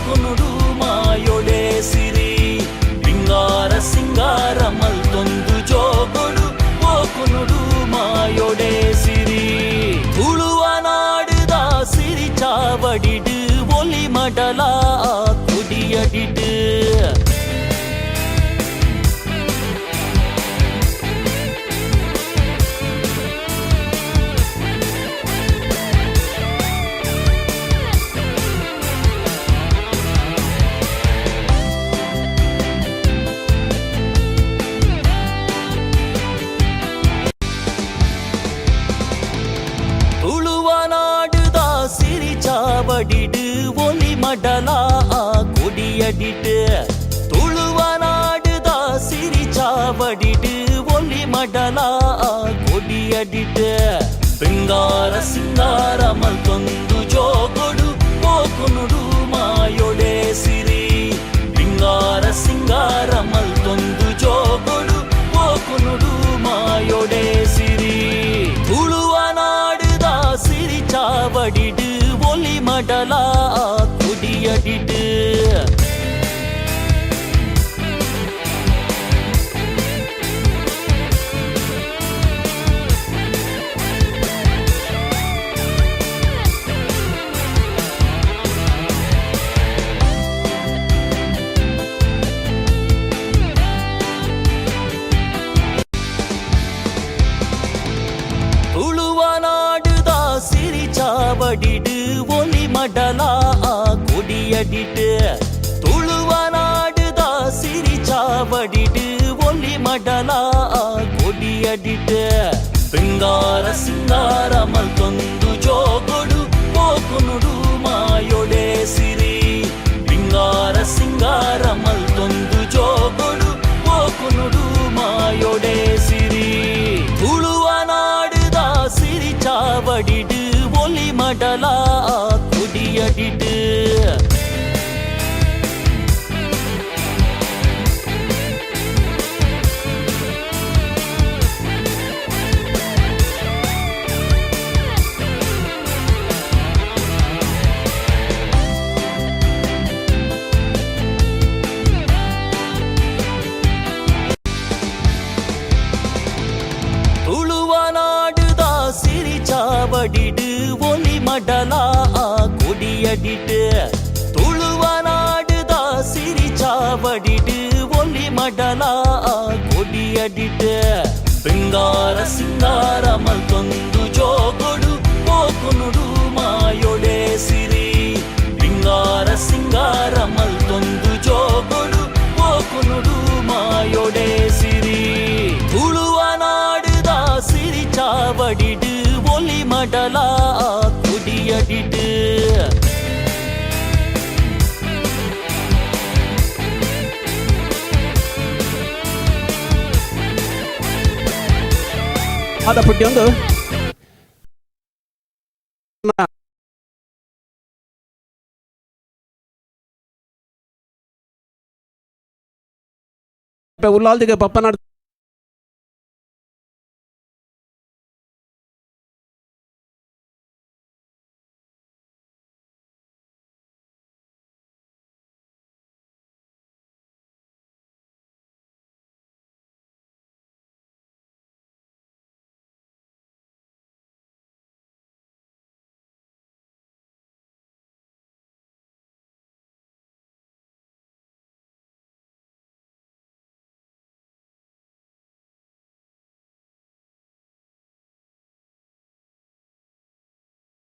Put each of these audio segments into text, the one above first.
ಪೋಕುನುಡು ಮಾಯೊಡೆ ಸಿರಿ ಪಿಂಗಾರ ಸಿಂಗಾರ ಮಲ್ತೊಂದು ಜೋಗೊಡು ಪೋಕುನುಡು ಮಾಯೊಡೆ ಸಿರಿ ತುಳುವ ನಾಡುದ ಸಿರಿ ಚಾವಡಿಡು ಒಲಿ ಮಡಲ ಕುಡಿಯಡಿಡು. ತುಳುವ ನಾಡುದ ಸಿರಿ ಚಾವಡಿಡು ಒಲಿ ಮಡಲ ಕೊಡಿಯಡಿಡು. ತುಳುವ ನಾಡುದ ಸಿರಿ ಚಾವಡಿಡು ಒಲಿ ಮಡಲ ಕೊಡಿಯಡಿಡು. ಪಿಂಗಾರ ಸಿಂಗಾರ ಮಲ್ತೊಂದು ಜೋಗೊಡು ಪೋಕುನುಡು ಮಾಯೊಡೆ ಸಿರಿ ಪಿಂಗಾರ ಸಿಂಗಾರ ಮಲ್ತೊಂದು ಜೋಗೊಡು ಪೋಕುನುಡು ಮಾಯೊಡೆ ಸಿರಿ ತುಳುವ ನಾಡುದ ಸಿರಿ ಚಾವಡಿಡು ಒಲಿ ಮಡಲ ಕುಡಿಯಡಿಡು. ತುಳುವ ನಾಡುದ ಸಿರಿ ಚಾವಡಿಡು ಒಲಿ ಮಡಲ ಕೊಡಿಯಡಿಡು. ತುಳುವ ನಾಡುದ ಸಿರಿ ಚಾವಡಿಡು ಒಲಿ ಮಡಲ ಕೊಡಿಯಡಿಡು. ಪಿಂಗಾರ ಸಿಂಗಾರ ಮಲ್ತೊಂದು ಜೋಗೊಡು ಪೋಕುನುಡು ಮಾಯೊಡೆ ಸಿರಿ ಪಿಂಗಾರ ಸಿಂಗಾರ ಮಲ್ತೊಂದು ಜೋಗೊಡು ಪೋಕುನುಡು ಮಾಯೊಡೆ ಸಿರಿ ತುಳುವ ನಾಡುದ ಸಿರಿ ಚಾವಡಿಡು ಒಲಿ ಮಡಲ ಕುಡಿಯಡಿಡು. ತುಳುವ ನಾಡುದ ಸಿರಿ ಚಾವಡಿಡು ಒಲಿ ಮಡಲ ಕೊಡಿಯಡಿಡು. ತುಳುವ ನಾಡುದ ಸಿರಿ ಚಾವಡಿಡು ಒಲಿ ಮಡಲ ಕೊಡಿಯಡಿಡು. ಪಿಂಗಾರ ಸಿಂಗಾರ ಮಲ್ತೊಂದು ಜೋಗೊಡು ಪೋಕುನುಡು ಮಾಯೊಡೆ ಸಿರಿ ಪಿಂಗಾರ ಸಿಂಗಾರ ಮಲ್ತೊಂದು ಜೋಗೊಡು ಪೋಕುನುಡು ಮಾಯೊಡೆ ಸಿರಿ ತುಳುವ ನಾಡುದ ಸಿರಿ ಚಾವಡಿಡು ಒಲಿ ಮಡಲ ಕುಡಿಯಡಿಡು. ಆದ ಪುಟ್ಟಿಯೊಂದು ಉಲ್ಲಾಲ್ದಿಗೆ ಪಪ್ಪನಾಡ್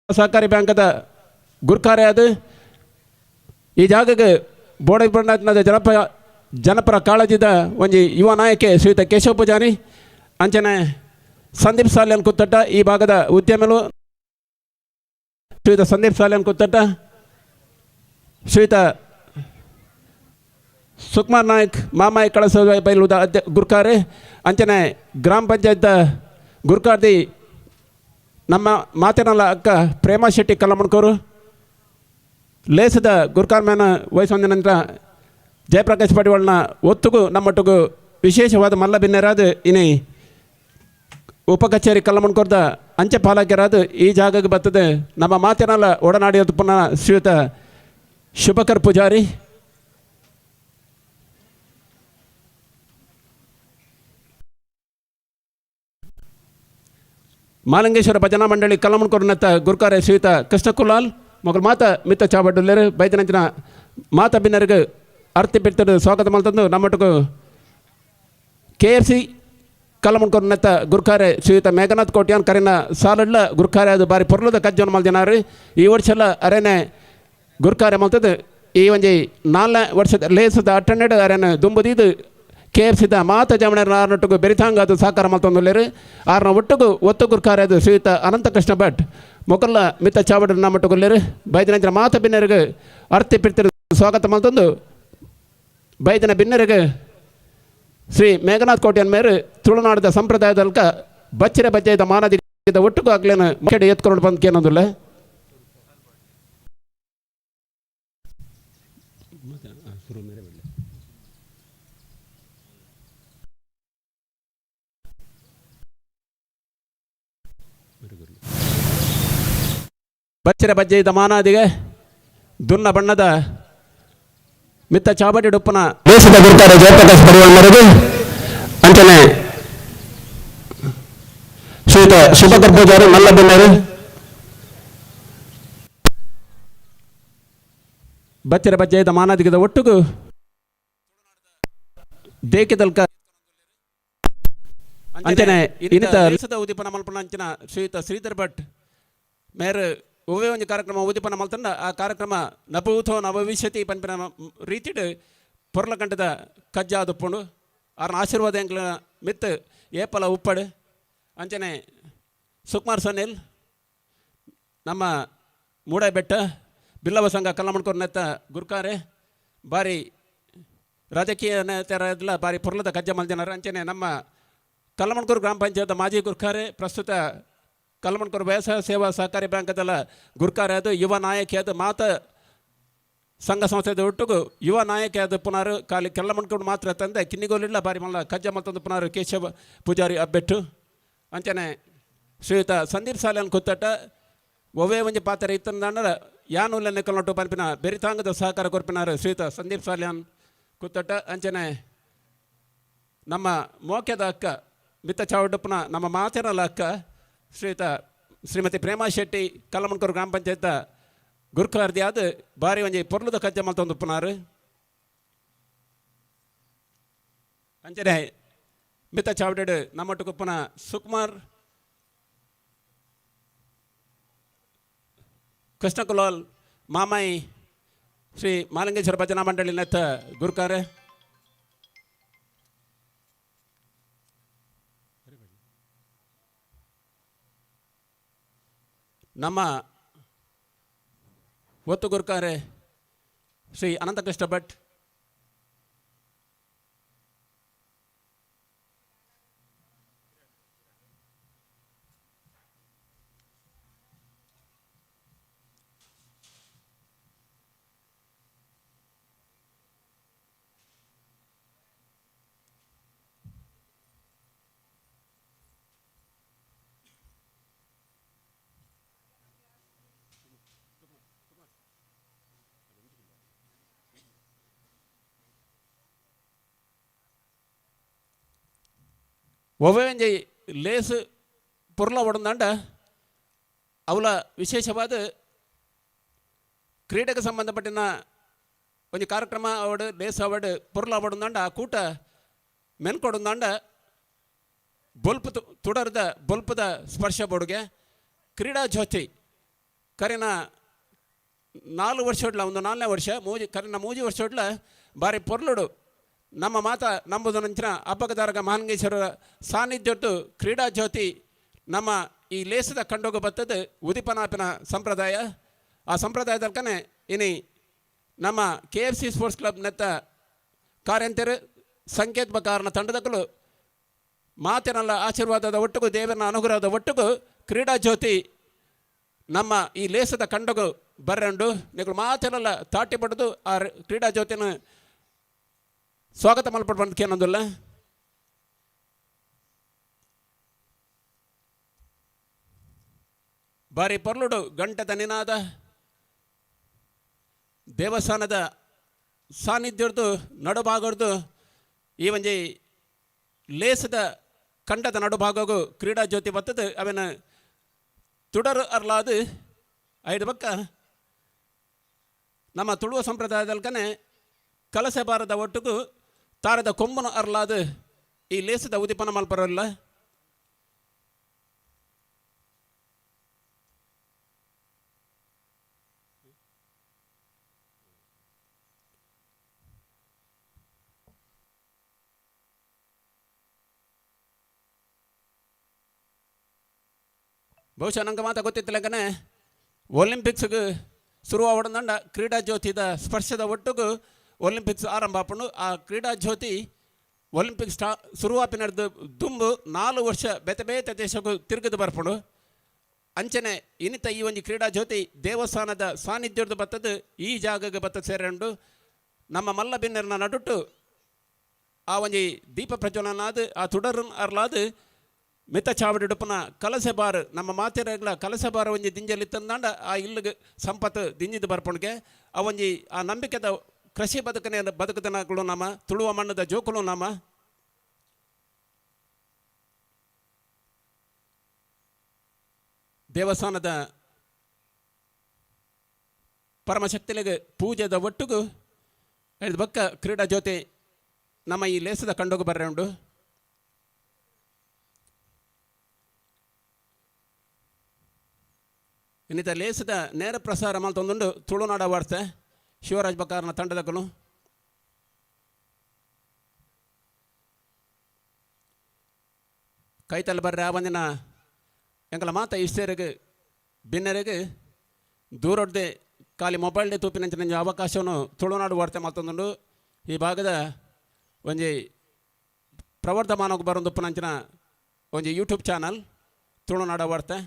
ಸಹಕಾರಿ ಬ್ಯಾಂಕದ ಗುರ್ಕಾರೆ ಅದು ಈ ಜಾಗಕ್ಕೆ ಬೋಡೈ ಬಂಡಾತ್ನದ ಜನಪರ ಕಾಳಜಿದ ಒಂಜಿ ಯುವ ನಾಯಕೆ ಶ್ರೀಯುತ ಕೇಶವ ಪೂಜಾರಿ, ಅಂಚನೆ ಸಂದೀಪ್ ಸಾಲ್ಯನ್ ಕುತ್ತಟ್ಟ, ಈ ಭಾಗದ ಉದ್ಯಮಿಗಳು ಶ್ರೀಯುತ ಸಂದೀಪ್ ಸಾಲ್ಯನ್ ಕುತ್ತಟ್ಟ, ಶ್ರೀಯುತ ಸುಕುಮಾರ್ ನಾಯಕ್ ಮಾಮಾಯಿ ಕಳಸ ಬೈಲುದ ಅಧ್ಯ ಗುರ್ಕಾರೆ, ಅಂಚನೆ ಗ್ರಾಮ ಪಂಚಾಯತ್ ಗುರ್ಕಾರ್ದಿ ನಮ್ಮ ಮಾತಿನಲ್ಲ ಅಕ್ಕ ಪ್ರೇಮಾ ಶೆಟ್ಟಿ ಕಲ್ಲಮಣ್ಕೂರು, ಲೇಸದ ಗುರ್ಕಾರ್ ಮೇನ ವಯಸ್ಸೊಂದ ನಂತರ ಜಯಪ್ರಕಾಶ್ ಪಡಿವಾಳ್ನ ಒತ್ತುಗು ನಮ್ಮೊಟ್ಟಿಗೂ ವಿಶೇಷವಾದ ಮಲ್ಲ ಬಿನ್ನೆರಾದ ಇನಿ ಉಪ ಕಚೇರಿ ಕಲ್ಲಮಣ್ಕೋರ್ದ ಅಂಚೆ ಪಾಲಕರಾದ ಈ ಜಾಗಕ್ಕೆ ಬರ್ತದೆ ನಮ್ಮ ಮಾತಿನಲ್ಲ ಒಡನಾಡಿಯೋದು ಪುನಃ ಶ್ರೀಯುತ ಶುಭಕರ್ ಪೂಜಾರಿ, ಮಾಲಿಂಗೇಶ್ವರ ಭಜನಾ ಮಂಡಳಿ ಕಲ್ಲಮಣ್ಕೂರಿನತ್ತ ಗುರುಕಾರೆ ಶ್ರೀಯುತ ಕೃಷ್ಣ ಕುಲಾಲ್ ಮೊಗಲ್ ಮಾತ ಮಿತ್ತ ಚಾವಡ್ಡುಲ್ಲೇರು. ಬೈದನಂಚಿನ ಮಾತ ಬಿನ್ನರಿಗೆ ಅರ್ತಿ ಬಿಡ್ತದ ಸ್ವಾಗತ ಮಲ್ತಂದು ನಮ್ಮೊಟ್ಟಿಗೆ ಕೆ ಎಫ್ ಸಿ ಕಲ್ಲಮಣ್ಕೂರಿನತ್ತ ಗುರುಕಾರೆ ಶ್ರೀಯುತ ಮೇಘನಾಥ್ ಕೋಟ್ಯಾನ್ ಕರಿನ ಸಾಲಡ್ಲ ಗುರುಕಾರೆ ಅದು ಬಾರಿ ಪೊರ್ಲದ ಕಜ್ಜೋನ್ ಮಲ್ದಿನಾರು. ಈ ವರ್ಷ ಅರೇನೆ ಗುರುಕಾರೆ ಮಲ್ತದ ಈ ಒಂಜಿ ನಾಲ್ನೇ ವರ್ಷದ ಲೇಸದ ಅಟ್ಟಣ್ಣೆಡ್ ಅರೇನೆ ದುಂಬುದೀದು ಕೆ ಎಫ್ ಸಿದ ಮಾತ ಜಮಣರ ಆರ್ನೊಟ್ಟಿಗೆ ಬೆರಿತಾಂಗ ಅದು ಸಹಕಾರ ಮಲ್ತೊಂದುಲ್ಲೇರು. ಆರ್ನ ಒಟ್ಟುಗು ಒತ್ತು ಗುರುಕಾರೆ ಅದು ಶ್ರೀಯುತ ಅನಂತಕೃಷ್ಣ ಭಟ್ ಮೊಕಲ್ಲ ಮಿತ್ತ ಚಾವಡ ನಮ್ಮೊಟ್ಟುಗುಲ್ಲೇರು. ಬೈದಿನಂಚಿನ ಮಾತ ಬಿನ್ನರಿಗೆ ಅರ್ತಿ ಪಿರ್ತಿರು ಸ್ವಾಗತ ಮಲ್ತೊಂದು ಬೈದಿನ ಬಿನ್ನರಿಗೆ ಶ್ರೀ ಮೇಘನಾಥ್ ಕೋಟ್ಯನ್ ಮೇರು ತುಳುನಾಡದ ಸಂಪ್ರದಾಯದಲ್ಕ ಬಚ್ಚಿರ ಬಜ್ಜೆದ ಮಾನದಿಗದ ಒಟ್ಟುಗು ಆಗ್ಲೇನು ಮುಖ್ಯ ಎತ್ಕೊಂಡು ಬಂದ್ ಕೇನೊಂದುಲ್ಲ. ಬಚ್ಚಿರ ಬಜ್ಜೆದ ಮಾನಾದಿಗೆ ದುನ್ನ ಬಣ್ಣದ ಮಿತ್ತ ಚಾವಡಿ ಡುಪ್ಪನ ದೇಶದ ಗುರುತಾರೆ ಜಯಪ್ರಕಾಶ್ ಪಡಿವಾಳ್ ಅಂಚನೆ ಶ್ರೀಯುತ ಶುಭಕರ್ ಪೂಜಾರಿ ಮಲ್ಲಬೆನ್ನರು. ಬಚ್ಚಿರ ಬಜ್ಜೆದ ಮಾನಾದಿಗದ ಒಟ್ಟುಗು ದೇಕಿದಲ್ಕ ಅಂಚನೆ ಇನ್ನಿತ ದೇಶದ ಉದೀಪನ ಮಲ್ಪನ ಅಂಚಿನ ಶ್ರೀಯುತ ಶ್ರೀಧರ್ ಭಟ್ ಮೇರು ಒವ್ವೇ ಒಂಜಿ ಕಾರ್ಯಕ್ರಮ ಉದೀಪನ ಮಲ್ತಂಡ ಆ ಕಾರ್ಯಕ್ರಮ ನಭೂತೋ ನಭವಿಷ್ಯತಿ ಪನ್ಪಿನ ರೀತಿಡ್ ಪೊರ್ಲಕಂಠದ ಕಜ್ಜ ದುಪ್ಪುಂಡು. ಆರ್ನ ಆಶೀರ್ವಾದ ಎಂಕ್ಲ ಮಿತ್ ಏಪಲ ಉಪ್ಪಡು. ಅಂಚನೆ ಸುಕುಮಾರ್ ಸನಿಲ್ ನಮ್ಮ ಮೂಡಾಬೆಟ್ಟ ಬಿಲ್ಲವ ಸಂಘ ಕಲ್ಲಮಣ್ಕೂರ್ ನೆತ್ತ ಗುರ್ಕಾರೆ ಬಾರಿ ರಾಜಕೀಯ ನೇತರ ಬಾರಿ ಪೊರ್ಲದ ಕಜ್ಜ ಮಲ್ದಿನಾರು. ಅಂಚನೆ ನಮ್ಮ ಕಲ್ಲಮಣ್ಕೂರು ಗ್ರಾಮ ಪಂಚಾಯತ್ ಮಾಜಿ ಗುರ್ಕಾರೆ, ಪ್ರಸ್ತುತ ಕಲ್ಲಮಣ್ಕೂರು ವ್ಯವಸಾಯ ಸೇವಾ ಸಹಕಾರಿ ಬ್ಯಾಂಕದಲ್ಲ ಗುರ್ಕಾರೆ ಅದು ಯುವ ನಾಯಕಿ ಅದು ಮಾತ ಸಂಘ ಸಂಸ್ಥೆದ ಒಟ್ಟುಗು ಯುವ ನಾಯಕಿ ಅದು ಪುನಾರು ಖಾಲಿ ಕಲ್ಲಮಣ್ಕೂರು ಮಾತ್ರ ತಂದೆ ಕಿನ್ನಿಗೋಲಿಲ್ಲ ಬಾರಿ ಮಲ್ಲ ಕಜ್ಜ ಮಲ್ತಂದು ಪುನಾರು ಕೇಶವ ಪೂಜಾರಿ ಅಬ್ಬೆಟ್ಟು. ಅಂಚನೆ ಶ್ರೀಯುತ ಸಂದೀಪ್ ಸಾಲ್ಯಾನ್ ಕುತ್ತಟ ಒವ್ವೇ ಒಂಜಿ ಪಾತ್ರ ಇತ್ತಂದಾಂಡ ಯಾನುಲ್ಲ ನೆಕ್ಕಲ್ನೊಟ್ಟು ಪನ್ಪಿನ ಬೆರಿತಾಂಗದ ಸಹಕಾರ ಕೊರ್ಪಿನಾರು ಶ್ರೀಯುತ ಸಂದೀಪ್ ಸಾಲ್ಯಾನ್ ಕುತ್ತಟ. ಅಂಚನೆ ನಮ್ಮ ಮೋಕ್ಯದ ಅಕ್ಕ ಮಿತ್ತ ಚಾವಡಪ್ಪನ ನಮ್ಮ ಮಾತಿನಲ್ಲ ಅಕ್ಕ ಶ್ರೀಯುತ ಶ್ರೀಮತಿ ಪ್ರೇಮಾ ಶೆಟ್ಟಿ ಕಲ್ಲಮಣ್ಕೂರು ಗ್ರಾಮ ಪಂಚಾಯತ್ ಗುರ್ಕಾರ್ದಿ ಆದ್ ಬಾರಿ ಒಂಜಿ ಪೊರ್ಲುದ ಕಜ್ಜ ಮಲ್ತೊಂದುಪ್ಪುನಾರು. ಅಂಚನೆ ಮಿತ್ತ ಚಾವಡೆಡ್ ನಮ್ಮೊಟ್ಟುಗುಪ್ಪುನ ಸುಕುಮಾರ್ ಕೃಷ್ಣಕುಲಾಲ್ ಮಾಮಾಯಿ ಶ್ರೀ ಮಾಲಿಂಗೇಶ್ವರ ಭಜನಾ ಮಂಡಳಿ ನೆತ್ತ ಗುರುಕಾರೆ. ನಮ್ಮ ಒತ್ತು ಗುರುಕಾರೆ ಶ್ರೀ ಅನಂತಕೃಷ್ಣ ಭಟ್, ಒವ್ವೆ ಲೇಸ್ ಪೊರ್ಲ ಒಡಂದಾಂಡ ಅವಲ ವಿಶೇಷವಾದ ಕ್ರೀಡೆಗೆ ಸಂಬಂಧಪಟ್ಟಿನ ಒಂಜಿ ಕಾರ್ಯಕ್ರಮ ಅವಡು ಲೇಸ್ ಅವಡು ಪೊರ್ಲ ಒಡಂದಾಂಡ ಆ ಕೂಟ ಮೆನ್ಕೊಡಂದಾಂಡ ಬೊಲ್ಪು ತುಡರ್ದ ಬೊಲ್ಪದ ಸ್ಪರ್ಶ ಬೊಡುಗೆ ಕ್ರೀಡಾ ಜ್ಯೋತಿ ಕರಿನ 4 ವರ್ಷ ಒಂದು 4ನೇ ವರ್ಷ ಮೂಜಿ ಕರಿನ ಮೂಜಿ ವರ್ಷ ಬಾರಿ ಪೊರ್ಲುಡು ನಮ್ಮ ಮಾತ ನಂಬುದನಂಚಿನ ಅಬ್ಬಗದಾರಗ ಮಹಾಲಿಂಗೇಶ್ವರರ ಸಾನ್ನಿಧ್ಯಟ್ಟು ಕ್ರೀಡಾ ಜ್ಯೋತಿ ನಮ್ಮ ಈ ಲೇಸದ ಕಂಡೋಗ ಬತ್ತದ ಉದಿಪನಾಪಿನ ಸಂಪ್ರದಾಯ. ಆ ಸಂಪ್ರದಾಯದಲ್ಕನೆ ಇನಿ ನಮ್ಮ K F C sports club ನೆತ್ತ ಕಾರ್ಯಂತರು ಸಂಕೇತ ಕಾರಣ ತಂಡದಕ್ಕಲು ಮಾತಿನಲ್ಲ ಆಶೀರ್ವಾದದ ಒಟ್ಟಿಗೂ ದೇವರನ ಅನುಗ್ರಹದ ಒಟ್ಟಿಗೂ ಕ್ರೀಡಾ ಜ್ಯೋತಿ ನಮ್ಮ ಈ ಲೇಸದ ಕಂಡಗು ಬರ್ರಂಡು ನಿಗಳು ಮಾತಿನಲ್ಲ ತಾಟಿ ಪಡೆದು ಆ ಕ್ರೀಡಾ ಜ್ಯೋತಿನ ಸ್ವಾಗತ ಮಲ್ಪಡ್ ಬಂದಕ್ಕೇನೊಂದಿಲ್ಲ. ಬಾರಿ ಪೊರ್ಲುಡು ಗಂಟೆದ ನಿನಾದ ದೇವಸ್ಥಾನದ ಸಾನ್ನಿಧ್ಯದ್ದು ನಡುಭಾಗದ್ದು ಈ ಒಂಜಿ ಲೇಸದ ಕಂಡದ ನಡುಭಾಗಗೂ ಕ್ರೀಡಾ ಜ್ಯೋತಿ ಬತ್ತದ. ಅವನ ತುಡರು ಅರ್ಲಾದು ಐದು ಬಕ್ಕ ನಮ್ಮ ತುಳುವ ಸಂಪ್ರದಾಯದಲ್ಕನೆ ಕಲಸೆ ಬಾರದ ಒಟ್ಟುಗು ತಾರದ ಕೊಂಬನ ಅರ್ಲಾದು ಈ ಲೇಸದ ಉದಿಪನ ಮಲ್ಪರಲ್ಲ. ಬಹುಶಃ ನಂಗೆ ಮಾತ ಗೊತ್ತಿತ್ತಲಕನೆ ಒಲಿಂಪಿಕ್ಸ್ಗೆ ಶುರುವಾವಡಂದಂಡ ಕ್ರೀಡಾ ಜ್ಯೋತಿದ ಸ್ಪರ್ಶದ ಒಟ್ಟುಗು ಒಲಿಂಪಿಕ್ಸ್ ಆರಂಭ ಆಪುಂಡು. ಆ ಕ್ರೀಡಾ ಜ್ಯೋತಿ ಒಲಿಂಪಿಕ್ಸ್ ಶುರುವಾಪಿನರ್ದು ದುಂಬು 4 ವರ್ಷ ಬೇತೆ ಬೇತೆ ದೇಶಕ್ಕೂ ತಿರುಗಿದು ಬರ್ಪುಂಡು. ಅಂಚನೆ ಇನ್ನಿತ ಈ ಒಂಜಿ ಕ್ರೀಡಾ ಜ್ಯೋತಿ ದೇವಸ್ಥಾನದ ಸಾನ್ನಿಧ್ಯದ ಬತ್ತದು ಈ ಜಾಗಕ್ಕೆ ಬತ್ತ ಸೇರಂಡು. ನಮ್ಮ ಮಲ್ಲ ಬಿನ್ನರ್ನ ನಡುಟ್ಟು ಆ ಒಂಜಿ ದೀಪ ಪ್ರಜ್ವಲನಾದ ಆ ತುಡರ್ ಅರ್ಲಾದು ಮಿತ್ತ ಚಾವಡಿಡುಪ್ಪನ ಕಲಸೆ ಬಾರ್ ನಮ್ಮ ಮಾತೆರಗ್ಲ ಕಲಸೆ ಬಾರ್ ಒಂಜಿ ದಿಂಜಲಿ ತಂದಾಂಡ ಆ ಇಲ್ಲಿಗೆ ಸಂಪತ್ತು ದಿಂಜಿದ ಬರ್ಪುಣ್ಗೆ. ಆ ಒಂಜಿ ಆ ನಂಬಿಕೆದ ಕೃಷಿ ಬದುಕನೆ ಬದುಕದನಗಳು ನಮ್ಮ ತುಳುವ ಮಣ್ಣದ ಜೋಕುಲು ನಮ್ಮ ದೇವಸ್ಥಾನದ ಪರಮಶಕ್ತಿಲಿಗೆ ಪೂಜೆದ ಒಟ್ಟುಗು ಬಕ್ಕ ಕ್ರೀಡಾ ಜ್ಯೋತಿ ನಮ್ಮ ಈ ಲೇಸದ ಕಂಡೋಗು ಬರ್ರೆ ಉಂಡು. ಇನ್ನಿತ ಲೇಸದ ನೇರ ಪ್ರಸಾರ ಮಲ್ತೊಂದುಂಡು ತುಳುನಾಡ ವಾರ್ತೆ ಶಿವರಾಜ್ ಬಕಾರನ ತಂಡದಕಲು. ಕೈತಲ್ ಬರ್ರೆ ಆ ಒಂದಿನ ಎಂಕಲ ಮಾತ ಇಷ್ಟೇರಿಗೆ ಬಿನ್ನರಿಗೆ ದೂರೊಡ್ದೆ ಖಾಲಿ ಮೊಬೈಲ್ಡೆ ತೂಪಿನಂಚಿನ ಅವಕಾಶವನ್ನು ತುಳುನಾಡು ವಾರ್ತೆ ಮಲ್ತೊಂದುಂಡು. ಈ ಭಾಗದ ಒಂಜಿ ಪ್ರವರ್ಧಮಾನಕ್ಕೆ ಬರೊಂದುಪ್ಪುನಂಚಿನ ಒಂಜಿ ಯೂಟ್ಯೂಬ್ ಚಾನಲ್ ತುಳುನಾಡ ವಾರ್ತೆ.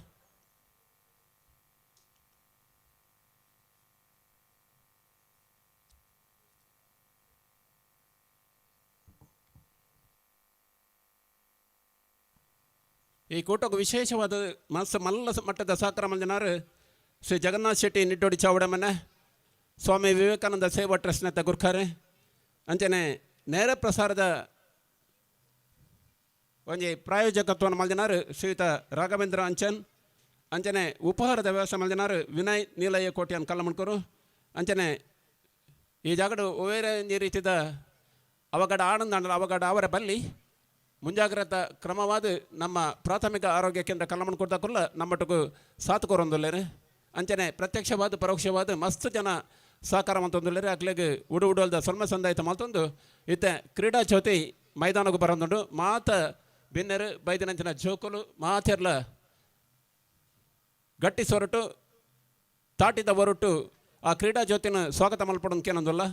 ಈ ಕೂಟಕ್ಕೆ ವಿಶೇಷವಾದ ಮನಸ್ಸು ಮಲ್ಲ ಮಟ್ಟದ ಸಹಕಾರ ಮಲ್ದಿನಾರು ಶ್ರೀ ಜಗನ್ನಾಥ್ ಶೆಟ್ಟಿ ನಿಟ್ಟೋಡಿ ಚಾವಡಮನೆ, ಸ್ವಾಮಿ ವಿವೇಕಾನಂದ ಸೇವಾ ಟ್ರಸ್ಟ್ನ ಗುರ್ಖಾರೆ. ಅಂಚನೆ ನೇರ ಪ್ರಸಾರದ ಒಂಜಿ ಪ್ರಾಯೋಜಕತ್ವವನ್ನು ಮಲ್ದಿನಾರು ಶ್ರೀಯುತ ರಾಘವೇಂದ್ರ ಅಂಚನ್. ಅಂಚನೆ ಉಪಹಾರದ ವ್ಯವಸ್ಥೆ ಮಲ್ದಿನಾರು ವಿನಯ್ ನೀಲಯ್ಯ ಕೋಟ್ಯಾನ್ ಕಲ್ಲಮಣ್ಕರು. ಅಂಚನೆ ಈ ಜಾಗಡು ಬೇರೆ ಒಂಜಿ ರೀತಿದ ಅವಘಡ ಆನಂದ ಅವಘಡ ಅವರ ಬಲ್ಲಿ ಮುಂಜಾಗ್ರತಾ ಕ್ರಮವಾದ ನಮ್ಮ ಪ್ರಾಥಮಿಕ ಆರೋಗ್ಯ ಕೇಂದ್ರ ಕಲ್ಲಮಣ್ ಕೊಡ್ತಾಕುಲ್ಲ ನಮ್ಮಟುಗು ಸಾತ್ ಕೊರೊಂದುಲ್ಲೇರು. ಅಂಚನೆ ಪ್ರತ್ಯಕ್ಷವಾದ ಪರೋಕ್ಷವಾದ ಮಸ್ತ್ ಜನ ಸಹಕಾರ ಮಂತೊಂದುಲ್ಲೇರು. ಅಕ್ಲೆಗ್ ಉಡು ಉಡಲ್ದ ಸೊಲ್ಮೆ ಸಂದಾಯ್ತ ಮಲ್ತೊಂದು ಇತ್ತೆ ಕ್ರೀಡಾ ಜ್ಯೋತಿ ಮೈದಾನಕ್ಕೆ ಬರೊಂದುಂಡು. ಮಾತ ಬಿನ್ನೆರು ಬೈದಿನಂಚಿನ ಜೋಕುಲು ಮಾತೆರ್ಲ ಗಟ್ಟಿ ಸೊರಟು ತಾಟಿದ ಒರಟು ಆ ಕ್ರೀಡಾ ಜ್ಯೋತಿನ ಸ್ವಾಗತ ಮಲ್ಪಡೋದು ಕೇನೊಂದುಲ್ಲ.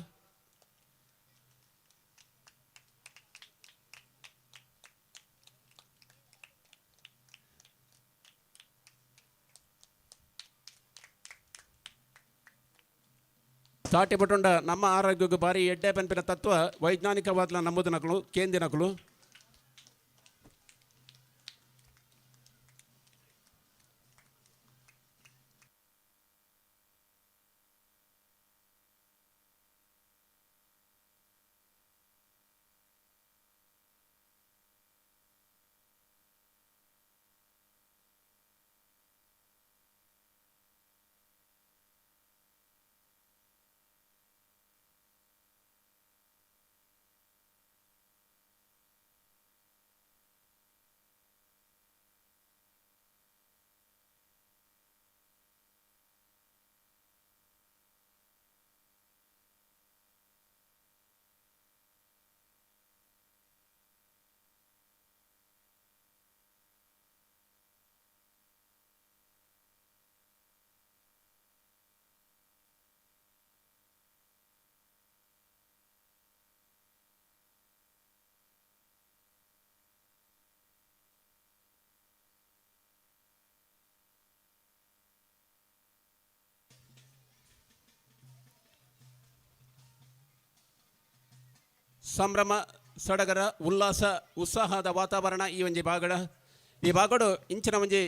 ತಾಟಿ ಪಟ್ಟುಂಡ ನಮ್ಮ ಆರೋಗ್ಯಕ್ಕೆ ಭಾರಿ ಎಡ್ಡೆ ಪನ್ಪಿನ ತತ್ವ ವೈಜ್ಞಾನಿಕವಾದ ನಂಬುದನಕಲು ಕೇಂದಿನಕಲು. ಸಂಭ್ರಮ ಸಡಗರ ಉಲ್ಲಾಸ ಉತ್ಸಾಹದ ವಾತಾವರಣ ಈ ಒಂಜಿ ಬಾಗಡ. ಈ ಬಾಗಡು ಇಂಚಿನ ಒಂಜಿ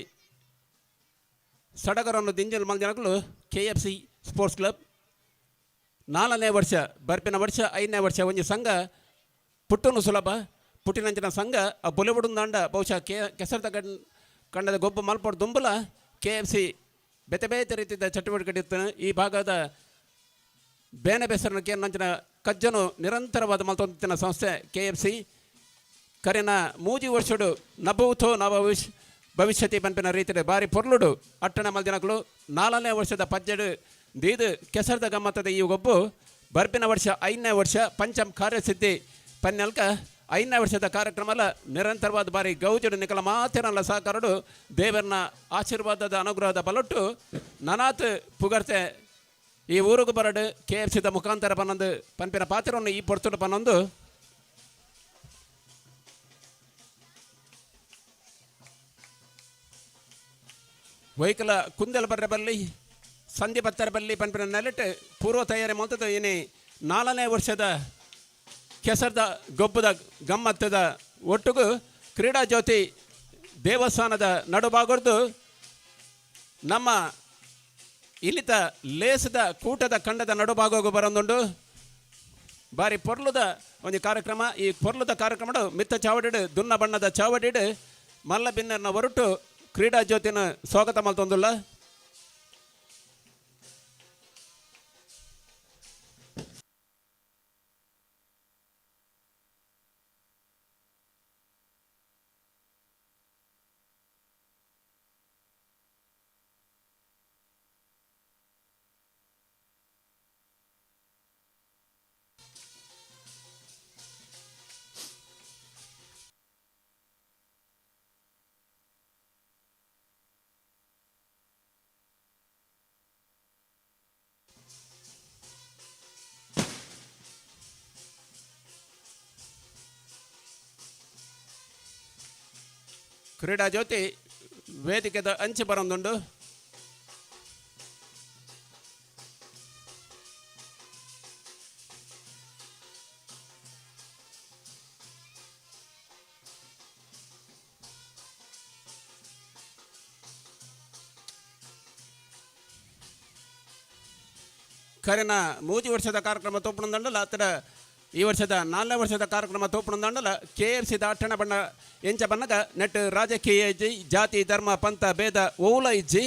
ಸಡಗರನ್ನು ದಿಂಜಲ್ ಮಲ್ದಿನಕುಲು K F C sports club. ನಾಲ್ನೇ ವರ್ಷ ಬರ್ಪಿನ ವರ್ಷ ಐದನೇ ವರ್ಷ ಒಂಜಿ ಸಂಘ ಪುಟ್ಟುನು ಸುಲಭ ಪುಟ್ಟಿನಂಚಿನ ಸಂಘ ಆ ಬೊಲೆಬುಡುಂದಾಂಡ ಬಹುಶಃ ಕೆ ಕೆಸರ್ದ ಕಂಡದ ಗೊಬ್ಬು ಮಲ್ಪೊಡು ದುಂಬುಲ ಕೆ ಎಫ್ ಸಿ ಬೇತೆ ಬೇತೆ ರೀತಿಯ ಚಟುವಟಿಕೆ ಇತ್ತು. ಈ ಭಾಗದ ಬೇನೆ ಬೇಸರನ ಕೇನಂಚಿನ ಕಜ್ಜನು ನಿರಂತರವಾದ ಮಲ್ತೊಂತಿನ ಸಂಸ್ಥೆ ಕೆ ಎಫ್ ಸಿ. ಕರೆನ ಮೂಜಿ ವರ್ಷಡು ನಭೂತೋ ನವ ಭವಿಷ್ಯತಿ ಪನ್ಪಿನ ರೀತಿಯ ಬಾರಿ ಪೊರ್ಲುಡು ಅಟ್ಟಣ ಮಲ್ದಿನಕುಲು ನಾಲ್ನೇ ವರ್ಷದ ಪಜ್ಜೆಡು ದೀದು ಕೆಸರ್ದ ಗಮ್ಮತ್ತದ ಈ ಗೊಬ್ಬು ಬರ್ಪಿನ ವರ್ಷ ಐದನೇ ವರ್ಷ ಪಂಚಮ್ ಕಾರ್ಯಸಿದ್ಧಿ ಪನ್ನೆಲ್ಕ ಐದನೇ ವರ್ಷದ ಕಾರ್ಯಕ್ರಮಲ ನಿರಂತರವಾದ ಬಾರಿ ಗೌಜಡು ನಿಕಲ ಮಾತಿರಲ್ಲ ಸಹಕಾರಡು ದೇವರನ ಆಶೀರ್ವಾದದ ಅನುಗ್ರಹದ ಬಲೊಟ್ಟು ನನಾತ್ ಪುಗರ್ತೆ ಈ ಊರುಗು ಬರಡು ಕೆ ಎಫ್ ಸಿದ ಮುಖಾಂತರ ಪನ್ನೊಂದು ಪನ್ಪಿನ ಪಾತ್ರವನ್ನು ಈ ಪೊರ್ತುಡು ಪನ್ನೊಂದು. ವೈಕಲ ಕುಂದೆಲ ಬರ್ರೆ ಬಲ್ಲಿ ಸಂಧಿ ಬತ್ತರ ಬಲ್ಲಿ ಪನ್ಪಿನ ನೆಲೆಟ್ ಪೂರ್ವ ತಯಾರಿ ಮೊತ್ತದ ಏನೇ ನಾಲ್ನೇ ವರ್ಷದ ಕೆಸರದ ಗೊಬ್ಬದ ಗಮ್ಮತ್ತದ ಒಟ್ಟುಗು ಕ್ರೀಡಾ ಜ್ಯೋತಿ ದೇವಸ್ಥಾನದ ನಡುಭಾಗದ್ದು ನಮ್ಮ ಇಲ್ಲಿತ ಲೇಸದ ಕೂಟದ ಕಂಡದ ನಡುಭಾಗಕ್ಕೂ ಬರೋದುಂಡು. ಬಾರಿ ಪೊರ್ಲುದ ಒಂದು ಕಾರ್ಯಕ್ರಮ. ಈ ಪೊರ್ಲುದ ಕಾರ್ಯಕ್ರಮ ಮಿತ್ತ ಚಾವಡಿಡು ದುನ್ನ ಬಣ್ಣದ ಚಾವಡಿಡು ಮಲ್ಲ ಬಿನ್ನರ್ನ ಹೊರಟು ಕ್ರೀಡಾ ಜ್ಯೋತಿನ ಸ್ವಾಗತ ಮಲ್ತೊಂದುಲ್ಲ. ಕ್ರೀಡಾ ಜ್ಯೋತಿ ವೇದಿಕೆದ ಅಂಚೆ ಬರೊಂದುಂಡು. ಕರೆನ ಮೂಜಿ ವರ್ಷದ ಕಾರ್ಯಕ್ರಮ ತೋಪುಣಂದಂಡಲ ಅತ್ತಡ ಈ ವರ್ಷದ ನಾಲ್ನೇ ವರ್ಷದ ಕಾರ್ಯಕ್ರಮ ತೋಪುಣಂದಂಡಲ ಕೆ ಎಫ್ ಸಿ ಅಟ್ಟಣ ಬಣ್ಣ ಎಂಚ ಬಣ್ಣಗ ನೆಟ್ ರಾಜಕೀಯ ಇಜ್ಜಿ, ಜಾತಿ ಧರ್ಮ ಪಂಥ ಭೇದ ಓಲ ಇಜ್ಜಿ,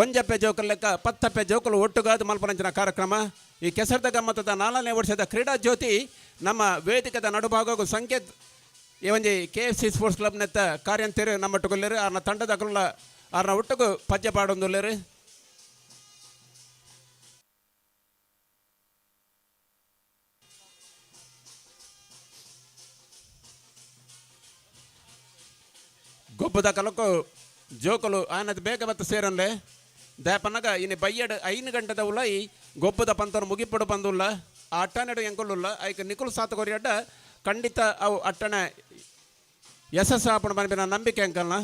ಒಂಜಪ್ಪೆ ಜೋಕಲ್ ಲೆಕ್ಕ ಪತ್ತಪ್ಪೆ ಜೋಕಲು ಒಟ್ಟುಗಾದು ಮಲ್ಪನಂಚಿನ ಕಾರ್ಯಕ್ರಮ. ಈ ಕೆಸರ್ದ ಗಮ್ಮತ್ತದ ನಾಲ್ನೇ ವರ್ಷದ ಕ್ರೀಡಾ ಜ್ಯೋತಿ ನಮ್ಮ ವೇದಿಕದ ನಡುಭಾಗಕ್ಕೂ ಸಂಕೇತ್ ಈ ಒಂಜಿ K F C sports club ನೆತ್ತ ಕಾರ್ಯಂತೇರು ನಮ್ಮ ಆರ್ನ ತಂಡದ ಅಕುಲ ಆರ್ನ ಒಟ್ಟುಗು ಪಜ್ಜೆ ಪಾಡೊಂದುಲ್ಲೆರ್. ಗೊಬ್ಬದ ಕಲಕು ಜೋಕುಲು ಆನದ ಬೇಗ ಬತ್ತ ಸೇರನ್ಲೆ ದಾಪನಗ ಇನಿ ಬಯ್ಯಡ್ ಐನು ಗಂಟೆದ ಉಲ್ಲ ಈ ಗೊಬ್ಬದ ಪಂತರು ಮುಗಿಪಡು ಬಂದುಲ್ಲ ಆ ಅಟ್ಟನೆಡು ಎಂಕುಲುಲ್ಲ ಐಕ್ ನಿಕುಲು ಸಾತ ಕೊರಿಯಡ್ಡ ಖಂಡಿತ ಅವು ಅಟ್ಟಣೆ ಯಶಸ್ಸು ಆಪಣ ಪನ್ಪಿನ ನಂಬಿಕೆ ಅಂಕಲ್ನ.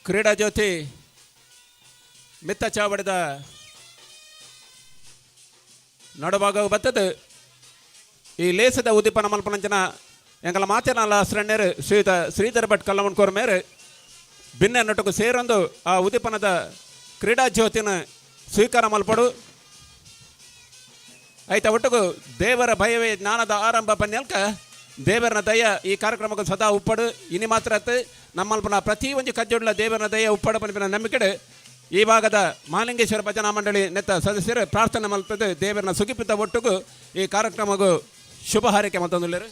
ಕ್ರೀಡಾ ಜ್ಯೋತಿ ಮಿತ್ತ ಚಾವಡಿದ ನಡುಭಾಗ ಬತ್ತದು. ಈ ಲೇಸದ ಉದ್ದೀಪನ ಮಲ್ಪನಂಚನ ಎಂಕಲ ಮಾತೇನಲ್ಲ ಶ್ರಣ್ಯರು ಶ್ರೀಯುತ ಶ್ರೀಧರ್ ಭಟ್ ಕಲ್ಲಮಣ್ಕೋರ್ ಮೇರೆ ಬಿನ್ನೆ ನಟಕು ಸೇರೊಂದು ಆ ಉದ್ದೀಪನದ ಕ್ರೀಡಾ ಜ್ಯೋತಿನ ಸ್ವೀಕಾರ ಮಲ್ಪಡು. ಐತ ಒಟ್ಟುಗು ದೇವರ ಭಯವೇ ಜ್ಞಾನದ ಆರಂಭ ಪನ್ಯಲ್ಕ ದೇವರನ ದಯ ಈ ಕಾರ್ಯಕ್ರಮಕ್ಕೆ ಸದಾ ಉಪ್ಪಡು. ಇನಿ ಮಾತ್ರ ನಮ್ಮಲ್ಪನ ಪ್ರತಿ ಒಂಜಿ ಕಜ್ಜೊಡ್ಲ ದೇವರನ ದಯ ಉಪ್ಪಡು ಪನ್ಪಿನ ನಂಬಿಕೆಡು ಈ ಭಾಗದ ಮಹಾಲಿಂಗೇಶ್ವರ ಭಜನಾ ಮಂಡಳಿ ನೆತ್ತ ಸದಸ್ಯರು ಪ್ರಾರ್ಥನೆ ಮಲ್ತದೆ ದೇವರನ ಸುಗಿಪಿತ ಒಟ್ಟುಗು ಈ ಕಾರ್ಯಕ್ರಮಗೂ ಶುಭ ಹಾರೈಕೆ ಮತ್ತೊಂದುಲ್ಲೆರ್.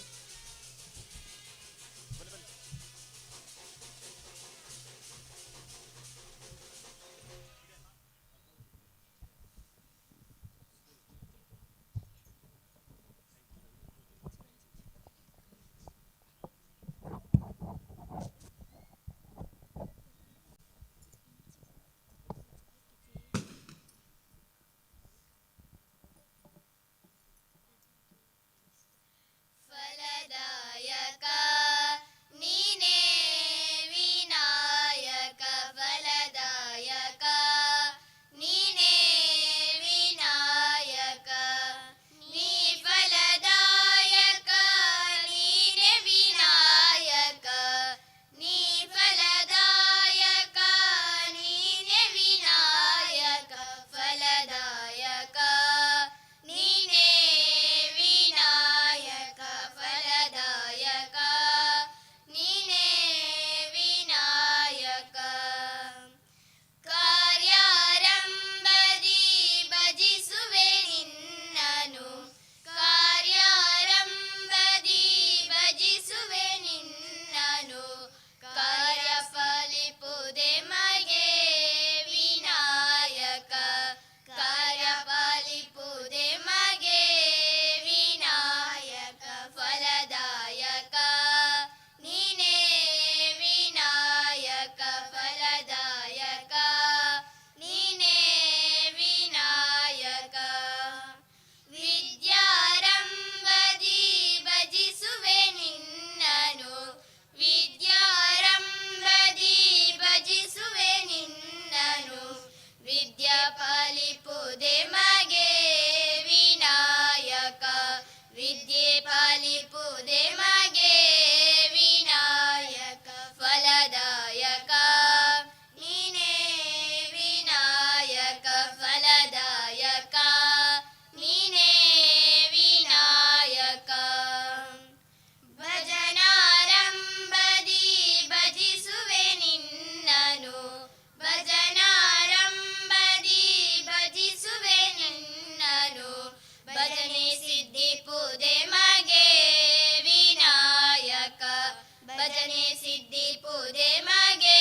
ಭಜನೆ ಸಿದ್ಧಿ ಪೂಜೆ ಮಗೆ.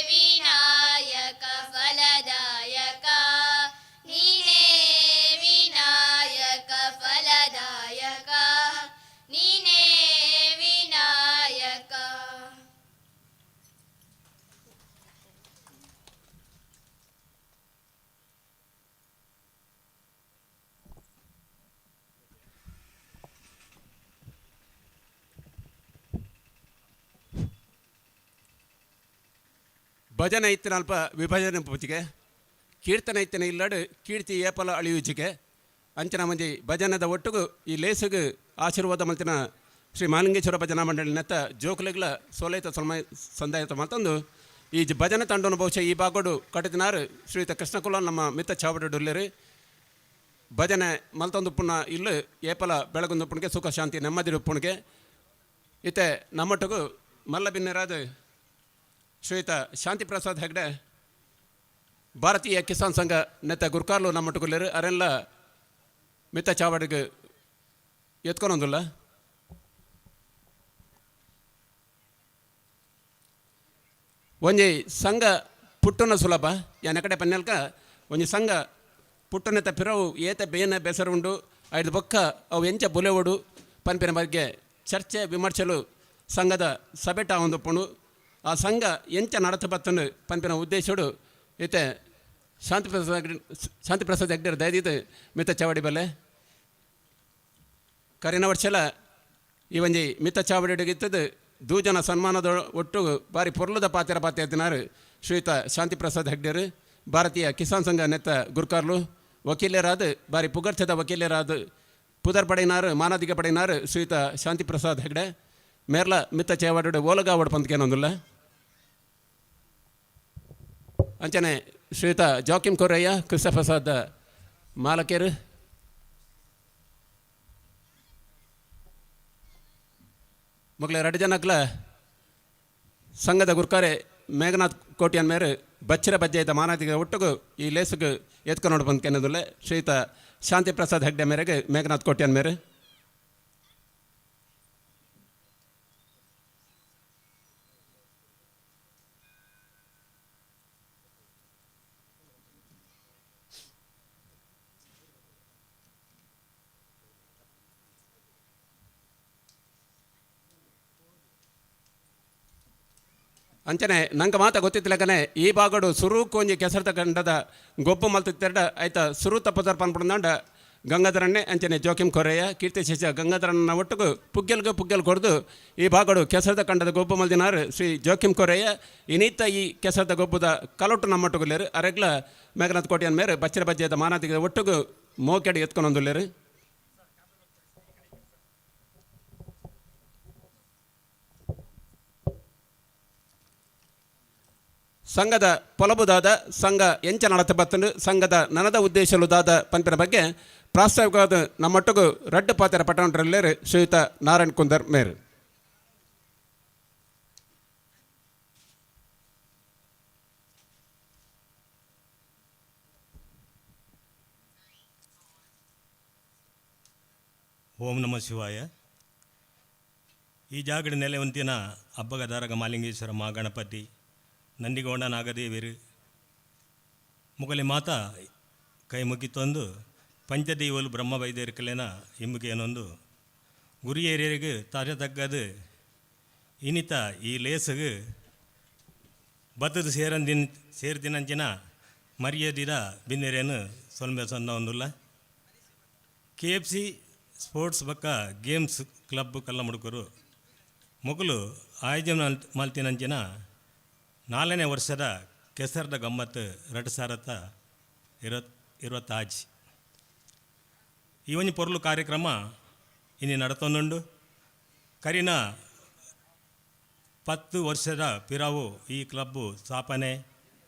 ವಿನಾಯಕ ಫಲದಾಯಕ ನೀನೇ, ವಿನಾಯಕ ಫಲದಾಯಕ ನೀನೇ ವಿನಾಯಕ. ಭಜನೆ ಇತ್ತಿನ ಅಲ್ಪ ವಿಭಜನೆ ಪೂಜಿಗೆ, ಕೀರ್ತನೆ ಇತ್ತಿನ ಇಲ್ಲಡು ಕೀರ್ತಿ ಏಪಲ ಅಳಿಯೂಜಿಗೆ. ಅಂಚನ ಮಂಜಿ ಭಜನೆದ ಒಟ್ಟುಗು ಈ ಲೇಸುಗು ಆಶೀರ್ವಾದ ಮಲ್ತಿನ ಶ್ರೀ ಮಾಲಿಂಗೇಶ್ವರ ಭಜನಾ ಮಂಡಳಿ ನೆತ್ತ ಜೋಕುಲೆಗ್ಲ ಸೋಲೈತ ಸೊಲ್ಮೈ ಸಂದಾಯತ ಮತ್ತೊಂದು ಈ ಭಜನೆ ತಂಡನು ಬಹುಶಃ ಈ ಭಾಗಡು ಕಟ್ಟಿದಿನಾರು ಶ್ರೀಯುತ ಕೃಷ್ಣಕುಲ ನಮ್ಮ ಮಿತ್ತ ಚಾವಡಿಡುಲ್ಲೇರು. ಭಜನೆ ಮಲ್ತೊಂದು ಪುಣ್ಣ ಇಲ್ಲು ಏಪಲ ಬೆಳಗೊಂದು ಪುಣ್ಗೆ ಸುಖ ಶಾಂತಿ ನೆಮ್ಮದಿ ಪುಣ್ಗೆ. ಇತ್ತೆ ನಮ್ಮೊಟ್ಟಿಗೂ ಮಲ್ಲ ಬಿನ್ನೆರಾದ ಶ್ರೀಯುತ ಶಾಂತಿ ಪ್ರಸಾದ್ ಹೆಗ್ಡೆ, ಭಾರತೀಯ ಕಿಸಾನ್ ಸಂಘ ನೆತ್ತ ಗುರ್ಕಾರ್ಲು ನಮ್ಮೊಟ್ಟುಗುಲ್ಲೇರು. ಅರೆಲ್ಲ ಮಿತ್ತ ಚಾವಡಿಗೆ ಎತ್ಕೊನೊಂದುಲ್ಲ. ಒಂಜಿ ಸಂಘ ಪುಟ್ಟುನ ಸುಲಭ ಯಾನ್ ಕಡೆ ಪನ್ನೆಲ್ಕ. ಒಂಜಿ ಸಂಘ ಪುಟ್ಟುನೆತ ಪಿರವು ಏತ ಬೇನೆ ಬೆಸರು ಉಂಡು, ಐದು ಬೊಕ್ಕ ಅವು ಎಂಚ ಬುಲೆವಡು ಪನ್ಪಿನ ಬಗ್ಗೆ ಚರ್ಚೆ ವಿಮರ್ಶಲು ಸಂಘದ ಸಭೆಟ ಒಂದು. ಆ ಸಂಘ ಎಂಚ ನಡತ ಬತ್ತನು ಪನ್ಪಿನ ಉದ್ದೇಶಡು ಇತ್ತೆ ಶಾಂತಿ ಪ್ರಸಾದ್ ಹೆಗ್ಡೆರ್ ದಯದೀತ್ ಮಿತ್ತ ಚಾವಡಿ ಬಲ್ಲೆ. ಕರಿನ ವರ್ಷಲ ಈ ಒಂಜಿ ಮಿತ್ತ ಚಾವಡಿಗಿತ್ತದು ದೂಜನ ಸನ್ಮಾನದ ಒಟ್ಟು ಬಾರಿ ಪೊರ್ಲುದ ಪಾತ್ರ ಪಾತ್ರ ಎತ್ತಿನಾರು ಶ್ರೀಯುತ ಶಾಂತಿ ಪ್ರಸಾದ್ ಹೆಗ್ಡೆರು, ಭಾರತೀಯ ಕಿಸಾನ್ ಸಂಘ ನೆತ್ತ ಗುರ್ಕಾರ್ಲು, ವಕೀಲರಾದ, ಬಾರಿ ಪುಗರ್ಚದ ವಕೀಲರಾದ ಪುದರ್ ಪಡೆಯಿನಾರು, ಮಾನಾದಿಗೆ ಪಡೆಯಿನಾರು ಶ್ರೀಯುತ ಶಾಂತಿ ಪ್ರಸಾದ್ ಹೆಗ್ಡೆ. ಮೇರ್ಲ ಮಿತ್ತ ಚೇವಾಡು ಓಲಗಾವಡ್ ಪಂತಕೇನೊಂದುಲ್ಲ. ಅಂಚನೆ ಶ್ರೀಯುತ ಜಾಕಿಂ ಕೊರಯ್ಯ, ಕೃಷ್ಣಪ್ರಸಾದ್ ಮಾಲಕೇರು ಮೊಗಲ ಎರಡು ಜನಕ್ಲ ಸಂಘದ ಗುರ್ಕಾರೆ ಮೇಘನಾಥ್ ಕೋಟ್ಯಾನ್ ಮೇರು ಬಚ್ಚಿರ ಬಜ್ಜೆದ ಮಾನಾದಿಗೆ ಒಟ್ಟುಗು ಈ ಲೇಸುಗು ಎತ್ಕೊಂಡು ಬಂದು ಕೆನ್ನದುಲ್ಲೆ. ಶ್ರೀಯುತ ಶಾಂತಿ ಪ್ರಸಾದ್ ಹೆಗ್ಡೆ ಮೇರೆಗೆ ಮೇಘನಾಥ್ ಕೋಟ್ಯಾನ್ ಮೇರೆ. ಅಂಚನೆ ನಂಗೆ ಮಾತ ಗೊತ್ತಿತ್ತಲಕನೆ ಈ ಭಾಗಡು ಸುರುಕು ಒಂಜಿ ಕೆಸರ್ತ ಕಂಡದ ಗೊಬ್ಬು ಮಲ್ತಿತ್ತೆರಡ ಆಯ್ತ ಸುರುತ ಪದರ್ ಪನ್ಪುಂಡ ಗಂಗಾಧರಣ್ಣೆ, ಅಂಚನೆ ಜೋಕಿಂ ಕೊರೆಯ, ಕೀರ್ತಿಶೇಷ ಗಂಗಾಧರಣ್ಣನ ಒಟ್ಟುಗು ಪುಗ್ಗೆಲ್ಗೆ ಪುಗ್ಗೆಲ್ ಕೊಡ್ದು ಈ ಭಾಗಡು ಕೆಸರದ ಕಂಡದ ಗೊಬ್ಬು ಮಲ್ದಿನಾರು ಶ್ರೀ ಜೋಕಿಂ ಕೊರೆಯ. ಇನೀತ ಈ ಕೆಸರದ ಗೊಬ್ಬುದ ಕಲೊಟ್ಟು ನಮ್ಮೊಟ್ಟುಗುಲ್ಲೇರು. ಅರೆಗ್ಲ ಮೇಘನಾಥ್ ಕೋಟ್ಯಾನ್ ಮೇರೆ ಬಚ್ಚರ ಬಜ್ಜೆದ ಮಾನಾದಿಗೆ ಒಟ್ಟುಗು ಮೋಕೆಡ್ ಎತ್ಕೊಂಡೊಂದುಲ್ಲೇರು. ಸಂಘದ ಪೊಲಬುದಾದ, ಸಂಘ ಎಂಚ ನಡತ ಬತ್ತಂಡು, ಸಂಘದ ನನದ ಉದ್ದೇಶಲುದಾದ ಪಂಪಿನ ಬಗ್ಗೆ ಪ್ರಾಸ್ತಾವಿಕವಾದ ನಮ್ಮೊಟ್ಟಿಗೂ ರಡ್ಡು ಪಾತ್ರ ಪಟ್ಟಣರಲ್ಲೇರು ಶ್ರೀಯುತ ನಾರಾಯಣ್ ಕುಂದರ್ ಮೇರು. ಓಂ ನಮ ಶಿವಾಯ. ಈ ಜಾಗಡ ನೆಲೆ ಒಂತಿನ ಅಬ್ಬಗ ದಾರಗ ಮಾಲಿಂಗೇಶ್ವರ ಮಹಾಗಣಪತಿ, ನಂದಿಗೌಡ ನಾಗದೇವರು ಮುಗಲಿ ಮಾತಾ ಕೈ ಮುಗಿತೊಂದು, ಪಂಚದೈವಲು ಬ್ರಹ್ಮ ವೈದ್ಯರ್ಕಲೇನ ಇಮ್ಮುಗೇನೊಂದು ಗುರಿಯೇರಿಯರಿಗೆ ತರೆ ತಗ್ಗದು ಇನಿತ ಈ ಲೇಸುಗು ಬತ್ತದ ಸೇರಂದಿನ ಸೇರ್ದಿನಂಚಿನ ಮರ್ಯಾದಿದ ಬಿನ್ನೆರೇನು ಸೊಲ್ಮೆ ಸೊನ್ನ ಒಂದುಲ್ಲ. ಕೆಎಫ್ಸಿ ಸ್ಪೋರ್ಟ್ಸ್ ಬಕ್ಕ ಗೇಮ್ಸ್ ಕ್ಲಬ್ ಕಲ್ಲಮುಡುಕರು ಮೊಗಲು ಆಯೋಜನೆ ಮಲ್ತಿನಂಚಿನ 4ನೇ ವರ್ಷದ ಕೆಸರದ ಗಮ್ಮತ್ತು 2026 ಈ ಒಂಜಿ ಪೊರ್ಲು ಕಾರ್ಯಕ್ರಮ ಇನಿ ನಡತೊಂದುಂಡು. ಕರಿನ 10 ವರ್ಷದ ಪಿರಾವು ಈ ಕ್ಲಬ್ಬು ಸ್ಥಾಪನೆ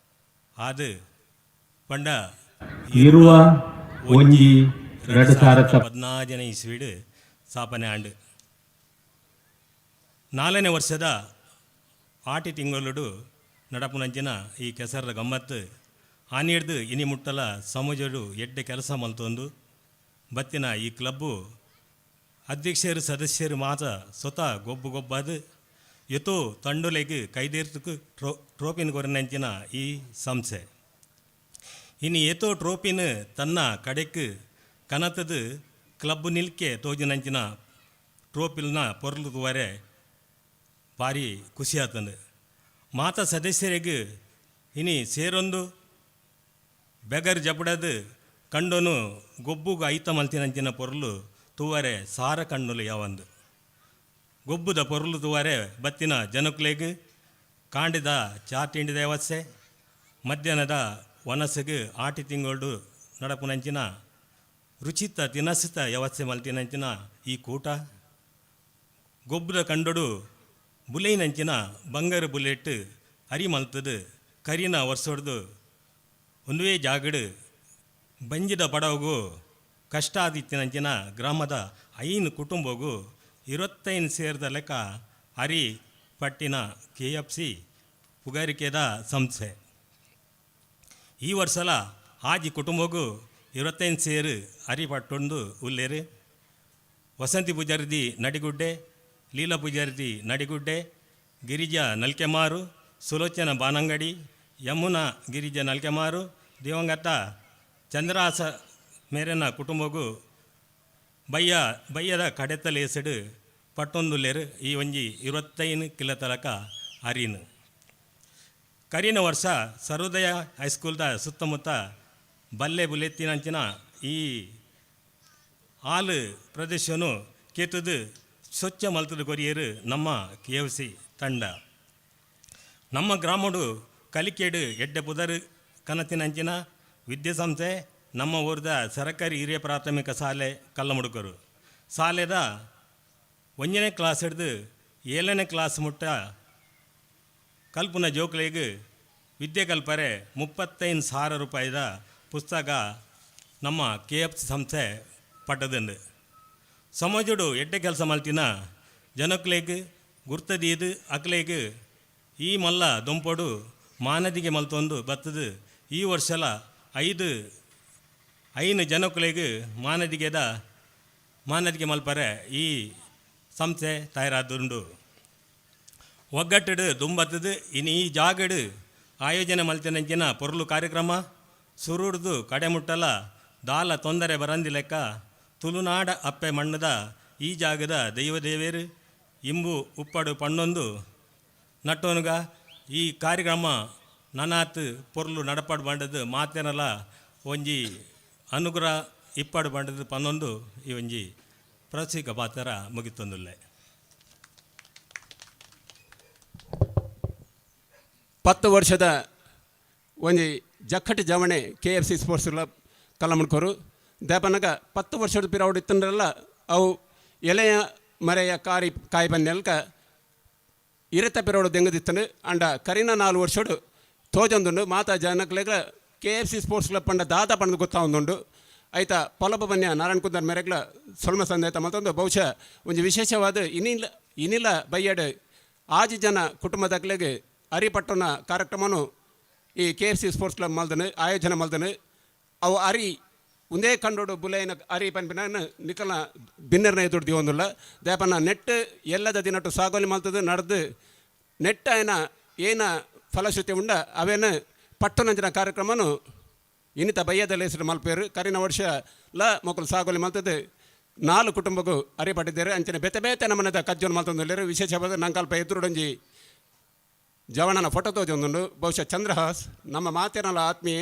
ಆದ್ ಪಂಡ 20/1 2000 14ನೇ ಇಸ್ವಿಡ್ ಸ್ಥಾಪನೆ ಆಂಡ್. 4ನೇ ವರ್ಷದ ಆಟಿ ತಿಂಗಳುಡು ನಡಪುನಂಚಿನ ಈ ಕೆಸರದ ಗಮ್ಮತ್ತು ಆನಿಡ್ದು ಇನಿ ಮುಟ್ಟಲ ಸಮಾಜಡು ಎಡ್ಡೆ ಕೆಲಸ ಮಲ್ತೊಂದು ಬತ್ತಿನ ಈ ಕ್ಲಬ್ಬು ಅಧ್ಯಕ್ಷರು ಸದಸ್ಯರು ಮಾತ ಸ್ವತಃ ಗೊಬ್ಬು ಗೊಬ್ಬಾದು. ಏತೋ ತಂಡುಲೆಗ್ ಕೈದೇರ್ತುಕು ಟ್ರೋಪಿನ್ ಕೊರಿನಂಚಿನ ಈ ಸಂಸ್ಥೆ. ಇನಿ ಏತೋ ಟ್ರೋಪಿನ್ ತನ್ನ ಕಡೆಕ್ ಕನತದ ಕ್ಲಬ್ ನಿಲ್ಕೆ ತೋಜಿನಂಚಿನ ಟ್ರೋಪಿಲ್ನ ಪೊರ್ಲು ತೂವರೆ ಭಾರಿ ಖುಷಿ ಆತಂದು. ಮಾತ ಸದಸ್ಯರಿಗೆ ಇನಿ ಸೇರೊಂದು ಬೆಗರ್ ಜಪಡದು ಕಂಡೋನು ಗೊಬ್ಬುಗು ಐತ ಮಲ್ತಿನಂಚಿನ ಪೊರ್ಲು ತೂವರೆ ಸಾರ ಕಣ್ಣುಲು ಯಾವಂದು. ಗೊಬ್ಬುದ ಪೊರ್ಲು ತೂವರೆ ಬತ್ತಿನ ಜನಕ್ಲೆಗ್ ಕಾಂಡಿದ ಚಾ ತಿಂಡಿದ ವ್ಯವಸ್ಥೆ, ಮಧ್ಯಾಹ್ನದ ವನಸಗ್ ಆಟಿ ತಿಂಗಳು ನಡಪುನಂಚಿನ ರುಚಿತ ತಿನಸಿತ ವ್ಯವಸ್ಥೆ ಮಲ್ತಿನಂಚಿನ ಈ ಕೂಟ. ಗೊಬ್ಬರ ಕಂಡೊಡು ಬುಲೆಯಿನಂಚಿನ ಬಂಗಾರ ಬುಲೆಟ್ ಅರಿ ಮಲ್ತದು ಕರಿನ ವರ್ಷೊಡ್ದು ಒಂದುವೇ ಜಾಗಡ್ ಬಂಜಿದ ಬಡವಗು ಕಷ್ಟ ಆದಿತ್ತಿನಂಚಿನ ಗ್ರಾಮದ 5 ಕುಟುಂಬಗು 25 ಸೇರಿದ ಲೆಕ್ಕ ಅರಿ ಪಟ್ಟಿನ ಕೆಎಫ್ಸಿ ಪುಗಾರಿಕೆದ ಸಂಸ್ಥೆ. ಈ ವರ್ಷಲ ಆಜಿ ಕುಟುಂಬಗು 25 ಸೇರು ಅರಿ ಪಟ್ಟೊಂದು ಉಲ್ಲೇರು. ವಸಂತಿ ಪೂಜಾರಿದಿ ನಡಿಗುಡ್ಡೆ, ಲೀಲಾ ಪೂಜಾರಿದಿ ನಡಿಗುಡ್ಡೆ, ಗಿರಿಜಾ ನಲ್ಕೆಮಾರು, ಸುಲೋಚನ ಬಾನಂಗಡಿ, ಯಮುನಾ ಗಿರಿಜಾ ನಲ್ಕೆಮಾರು, ದಿವಂಗತ ಚಂದ್ರಾಸ ಮೇರೆನ ಕುಟುಂಬಗು ಬಯ್ಯ ಬಯ್ಯದ ಕಡೆತಲೇಸಡು ಪಟ್ಟೊಂದುಲ್ಲೇರು ಈ ಒಂಜಿ 25 ಕಿಲೋ ತಲಕ ಅರಿನು. ಕರಿನ ವರ್ಷ ಸರ್ವೋದಯ ಹೈಸ್ಕೂಲ್ದ ಸುತ್ತಮುತ್ತ ಬಲ್ಲೆ ಬುಲೆತ್ತಿನಂಚಿನ ಈ ಆಲು ಪ್ರದೇಶನು ಕೇತದು ಸ್ವಚ್ಛ ಮಲ್ತದ ಕೊರಿಯರು ನಮ್ಮ ಕೆಎಫ್ಸಿ ತಂಡ. ನಮ್ಮ ಗ್ರಾಮಡು ಕಲಿಕೆಡು ಎಡ್ಡೆ ಪುದರ್ ಕನತಿನಂಚಿನ ವಿದ್ಯಾಸಂಸ್ಥೆ ನಮ್ಮ ಊರದ ಸರಕಾರಿ ಹಿರಿಯ ಪ್ರಾಥಮಿಕ ಶಾಲೆ ಕಲ್ಲಮುಡುಕರು. ಶಾಲೆದ 1ನೇ ಕ್ಲಾಸ್ ಹಿಡ್ದು 7ನೇ ಕ್ಲಾಸ್ ಮುಟ್ಟ ಕಲ್ಪುನ ಜೋಕ್ಲೆಗ್ ವಿದ್ಯೆ ಕಲ್ಪರೆ 35,000 ರೂಪಾಯಿದ ಪುಸ್ತಕ ನಮ್ಮ ಕೆಎಫ್ ಸಂಸ್ಥೆ ಪಟ್ಟದಂಡು. ಸಮಾಜಡು ಎಡ್ಡೆ ಕೆಲಸ ಮಲ್ತಿನ ಜನಕ್ಲೆಗ್ ಗುರ್ತದೀದು ಅಕ್ಲೆಗ್ ಈ ಮಲ್ಲ ದೊಂಪೊಡು ಮಾನದಿಗೆ ಮಲ್ತೊಂದು ಬತ್ತದು. ಈ ವರ್ಷಲ ಐದು ಐನು ಜನಕ್ಲೆಗ್ ಮಾನದಿಗೆದ ಮಾನದಿಗೆ ಮಲ್ಪರೆ ಈ ಸಂಸ್ಥೆ ತಯಾರಾದುಂಡು. ಒಗ್ಗಟ್ಟಡು ದುಂಬತ್ತದು. ಇನ್ನು ಈ ಜಾಗಡು ಆಯೋಜನೆ ಮಲ್ತಿನಂಚಿನ ಪೊರ್ಲು ಕಾರ್ಯಕ್ರಮ ಸುರುಡ್ದು ಕಡೆಮುಟ್ಟಲ ದಾಲ ತೊಂದರೆ ಬರಂದಿ ಲೆಕ್ಕ ತುಳುನಾಡ ಅಪ್ಪೆ ಮಣ್ಣದ ಈ ಜಾಗದ ದೈವ ದೇವೇರು ಇಂಬು ಉಪ್ಪಡು ಪಣ್ಣೊಂದು ನಟ್ಟೋನುಗ. ಈ ಕಾರ್ಯಕ್ರಮ ನನಾತ್ ಪೊರ್ಲು ನಡಪಾಡು ಬಂಡದು ಮಾತೇನಲ ಒಂಜಿ ಅನುಗ್ರಹ ಇಪ್ಪಾಡು ಬಂಡದು ಪನ್ನೊಂದು ಈ ಒಂಜಿ ಪ್ರಸಿಕ ಪಾತ್ರ ಮುಗಿತೊಂದುಲ್ಲೆ. 10 ವರ್ಷದ ಒಂಜಿ ಜಕ್ಕಟಿ ಜವಣೆ ಕೆಎಫ್ಸಿ ಸ್ಪೋರ್ಟ್ಸ್ ಕ್ಲಬ್ ಕಲ್ಲಮುಡ್ಕೋರು. ದೇಪನಗ 10 ವರ್ಷದ ಪಿರವಡು ಇತ್ತಂದ್ರಲ್ಲ ಅವು ಎಲೆಯ ಮರೆಯ ಕಾರಿ ಕಾಯಿ ಬನ್ನೆಲ್ಕ ಇರತ ಪಿರವಡು ದೆಂಗದಿತ್ತನು. ಅಂಡ ಕರಿನ 4 ವರ್ಷಡು ತೋಜೊಂದುಂಡು ಮಾತಾ ಜನಕ್ಲೆಗ್ಲ ಕೆಎಫ್ಸಿ ಸ್ಪೋರ್ಟ್ಸ್ ಕ್ಲಬ್ ಪಂಡ ದಾದ ಪಂಡ ಗೊತ್ತಾವೊಂದುಂಡು. ಐತ ಪೊಲಬ ಬನ್ಯ ನಾರಾಯಣ ಕುಂದರ್ ಮೆರೆಗ್ಲ ಸೊಲ್ಮ ಸಂದೇತ ಮತ್ತೊಂದು ಬಹುಶಃ ಒಂಜಿ ವಿಶೇಷವಾದ ಇನಿಲ ಇನಿಲ ಬಯ್ಯಡ್ ಆಜಿ ಜನ ಕುಟುಂಬದಕ್ಲೆಗ್ ಅರಿಪಟ್ಟಣ ಕಾರ್ಯಕ್ರಮನು ಈ ಕೆಎಫ್ಸಿ ಸ್ಪೋರ್ಟ್ಸ್ ಕ್ಲಬ್ ಮಲ್ದನು ಆಯೋಜನೆ ಮಲ್ದನು. ಅವು ಅರಿ ಒಂದೇ ಕಂಡೋಡು ಬುಲೆಯಿನ ಅರಿ ಪನ್ಪಿನ ನಿಕಲ್ನ ಬಿನ್ನರ್ನ ಎದುರು ದಿವೊಂದುಲ್ಲ. ದೇಪನ ನೆಟ್ ಎಲ್ಲದ ದಿನಟ್ಟು ಸಾಗೋಲಿ ಮಲ್ತದ ನಡೆದು ನೆಟ್ ಆಯ್ನ ಏನ ಫಲಶ್ರುತಿ ಉಂಡ ಅವೇನ ಪಟ್ಟುನಂಚಿನ ಕಾರ್ಯಕ್ರಮನು ಇನ್ನಿತ ಬಯ್ಯದಲ್ಲಿ ಹೆಸರು ಮಲ್ಪೇರು. ಕರಿನ ವರ್ಷ ಲ ಮೊಕಲು ಸಾಗೋಲಿ ಮಲ್ತದ್ದು 4 ಕುಟುಂಬಕ್ಕೂ ಅರಿಪಟ್ಟಿದ್ದಾರೆ. ಅಂಚನೆ ಬೇತೆ ಬೇತೆ ನಮ್ಮನೆದ ಕಜ್ಜೋನ್ ಮಲ್ತೊಂದುಲ್ಲೆರ್. ವಿಶೇಷವಾದ ನಂಕಲ್ಪ ಎದುರುಡೊಂಜಿ ಜವಣನ ಫೋಟೋ ತೋಜೊಂದುಂಡು. ಬಹುಶಃ ಚಂದ್ರಹಾಸ್ ನಮ್ಮ ಮಾತೇನಲ್ಲ ಆತ್ಮೀಯ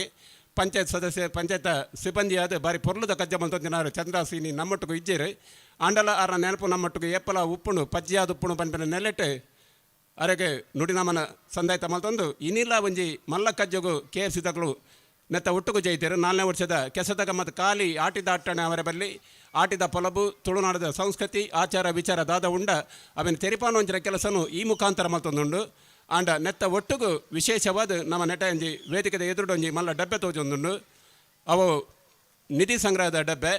ಪಂಚಾಯತ್ ಸದಸ್ಯ ಪಂಚಾಯತ್ ಸಿಬ್ಬಂದಿಯಾದ ಬಾರಿ ಪೊರ್ಲುದ ಕಜ್ಜ ಮಲ್ತೊಂದಿನಾರು ಚಂದ್ರಹಾಸ್ ಇನಿ ನಮ್ಮೊಟ್ಟುಗು ಇಜ್ಜೆರ್. ಆಂಡಲ ಆರ್ನ ನೆನಪು ನಮ್ಮೊಟ್ಟುಗು ಏಪಲ ಉಪ್ಪುಂಡು ಪಜ್ಜಿಯಾದ ಉಪ್ಪುಂಡು ಪನ್ಪಿನ ನೆಲೆಟ್ ಅರೆಗೆ ನುಡಿನಮನ ಸಂದಾಯ್ತ ಮಲ್ತೊಂದು ಇನಿಲ ಒಂಜಿ ಮಲ್ಲ ಕಜ್ಜಗು ಕೆಎಫ್ಸಿ ತಕಲು ನೆತ್ತ ಒಟ್ಟುಗು ಜೈತೇರು. 4ನೇ ವರ್ಷದ ಕೆಸತಕ ಮತ್ತು ಖಾಲಿ ಆಟಿದ ಅಟ್ಟಣೆ ಅವರ ಬಲ್ಲಿ ಆಟಿದ ಪೊಲಬು ತುಳುನಾಡದ ಸಂಸ್ಕೃತಿ ಆಚಾರ ವಿಚಾರ ದಾದ ಉಂಡ ಅವೆನ್ ತೆರಿಪಾನು ಒಂಜರ ಕೆಲಸನು ಈ ಮುಖಾಂತರ ಮಲ್ತೊಂದುಂಡು. ಆಂಡ ನೆತ್ತ ಒಟ್ಟುಗು ವಿಶೇಷವಾದ ನಮ್ಮ ನೆಟ ಒಂಜಿ ವೇದಿಕೆದ ಎದುರುಡೊಂಜಿ ಮಲ್ಲ ಡಬ್ಬೆ ತೋಜೊಂದುಂಡು. ಅವು ನಿಧಿ ಸಂಗ್ರಹದ ಡಬ್ಬೆ.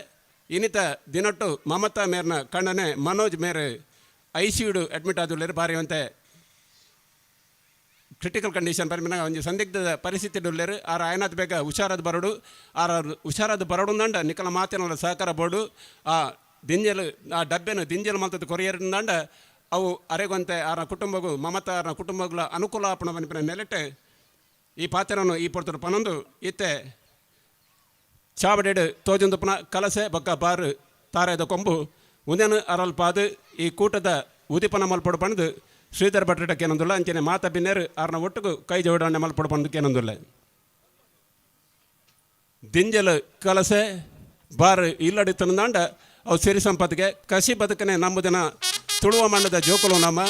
ಇನ್ನಿತ ದಿನೊಟ್ಟು ಮಮತಾ ಮೇರ್ನ ಕಣ್ಣನೆ ಮನೋಜ್ ಮೇರ್ ಐಸಿಯುಡು ಅಡ್ಮಿಟ್ ಆದುಲ್ಲೆರ್. ಬಾರಿ ಒಂತೆ ಕ್ರಿಟಿಕಲ್ ಕಂಡೀಷನ್ ಪರಿಮಿನ ಒಂಜಿ ಸಂದಿಗ್ಧದ ಪರಿಸ್ಥಿತಿ ಉಲ್ಲೆರ್. ಆರ್ ಆಯನಾತ್ ಬೇಗ ಹುಷಾರಾದ ಬರೋಡು. ಆರ್ ಹುಷಾರಾದ ಬರೋಡು ನಿಕಲ ಮಾತಿನ ಸಹಕಾರ ಬೋಡು. ಆ ದಿಂಜಲು ಆ ಡಬ್ಬೆನು ದಿಂಜಲು ಮಲ್ತದ ಕೊರಿಯರ್ಂದಾಂಡ ಅವು ಅರೆಗೊಂತೆ ಆರ ಕುಟುಂಬಗೂ ಮಮತ ಆರನ ಕುಟುಂಬಗಳ ಅನುಕೂಲ ಆಪಣ ಪನ್ಪಿನ ನೆಲೆಟ್ ಈ ಪಾತ್ರವನ್ನು ಈ ಪೊರ್ತುಡು ಪನೊಂದು ಇತ್ತೆ ಚಾವಡಿಡ್ ತೋಜೊಂದುಪ್ಪುನ ಕಲಸೆ ಬೊಕ್ಕ ಬಾರು ತಾರೆದ ಕೊಂಬು ಉಂದೆನ್ ಅರಲ್ಪಾದ್ ಈ ಕೂಟದ ಉದಿಪನ ಮಲ್ಪೊಡು ಪಂದ್ ಶ್ರೀಧರ್ ಭಟ್ರೆಡ ಕೇನೊಂದುಲ್ಲ. ಅಂಚನೆ ಮಾತ ಬಿನ್ನೆರ್ ಆರ್ನ ಒಟ್ಟುಗು ಕೈ ಜೋಡಣೆ ಮಲ್ಪೊಡು ಪಂದ್ ಕೇನೊಂದುಲ್ಲ. ದಿಂಜಲ್ ಕಲಸೆ ಬಾರ್ ಇಲ್ಲಡಿ ತನ್ನದಾಂಡ ಅವು ಸಿರಿ ಸಂಪತ್ತಿಗೆ ಕಸಿ ಬದುಕನೆ ನಂಬುದಿನ ತುಳುವ ಮಣ್ಣದ ಜೋಕುಲು ನಮ್ಮ.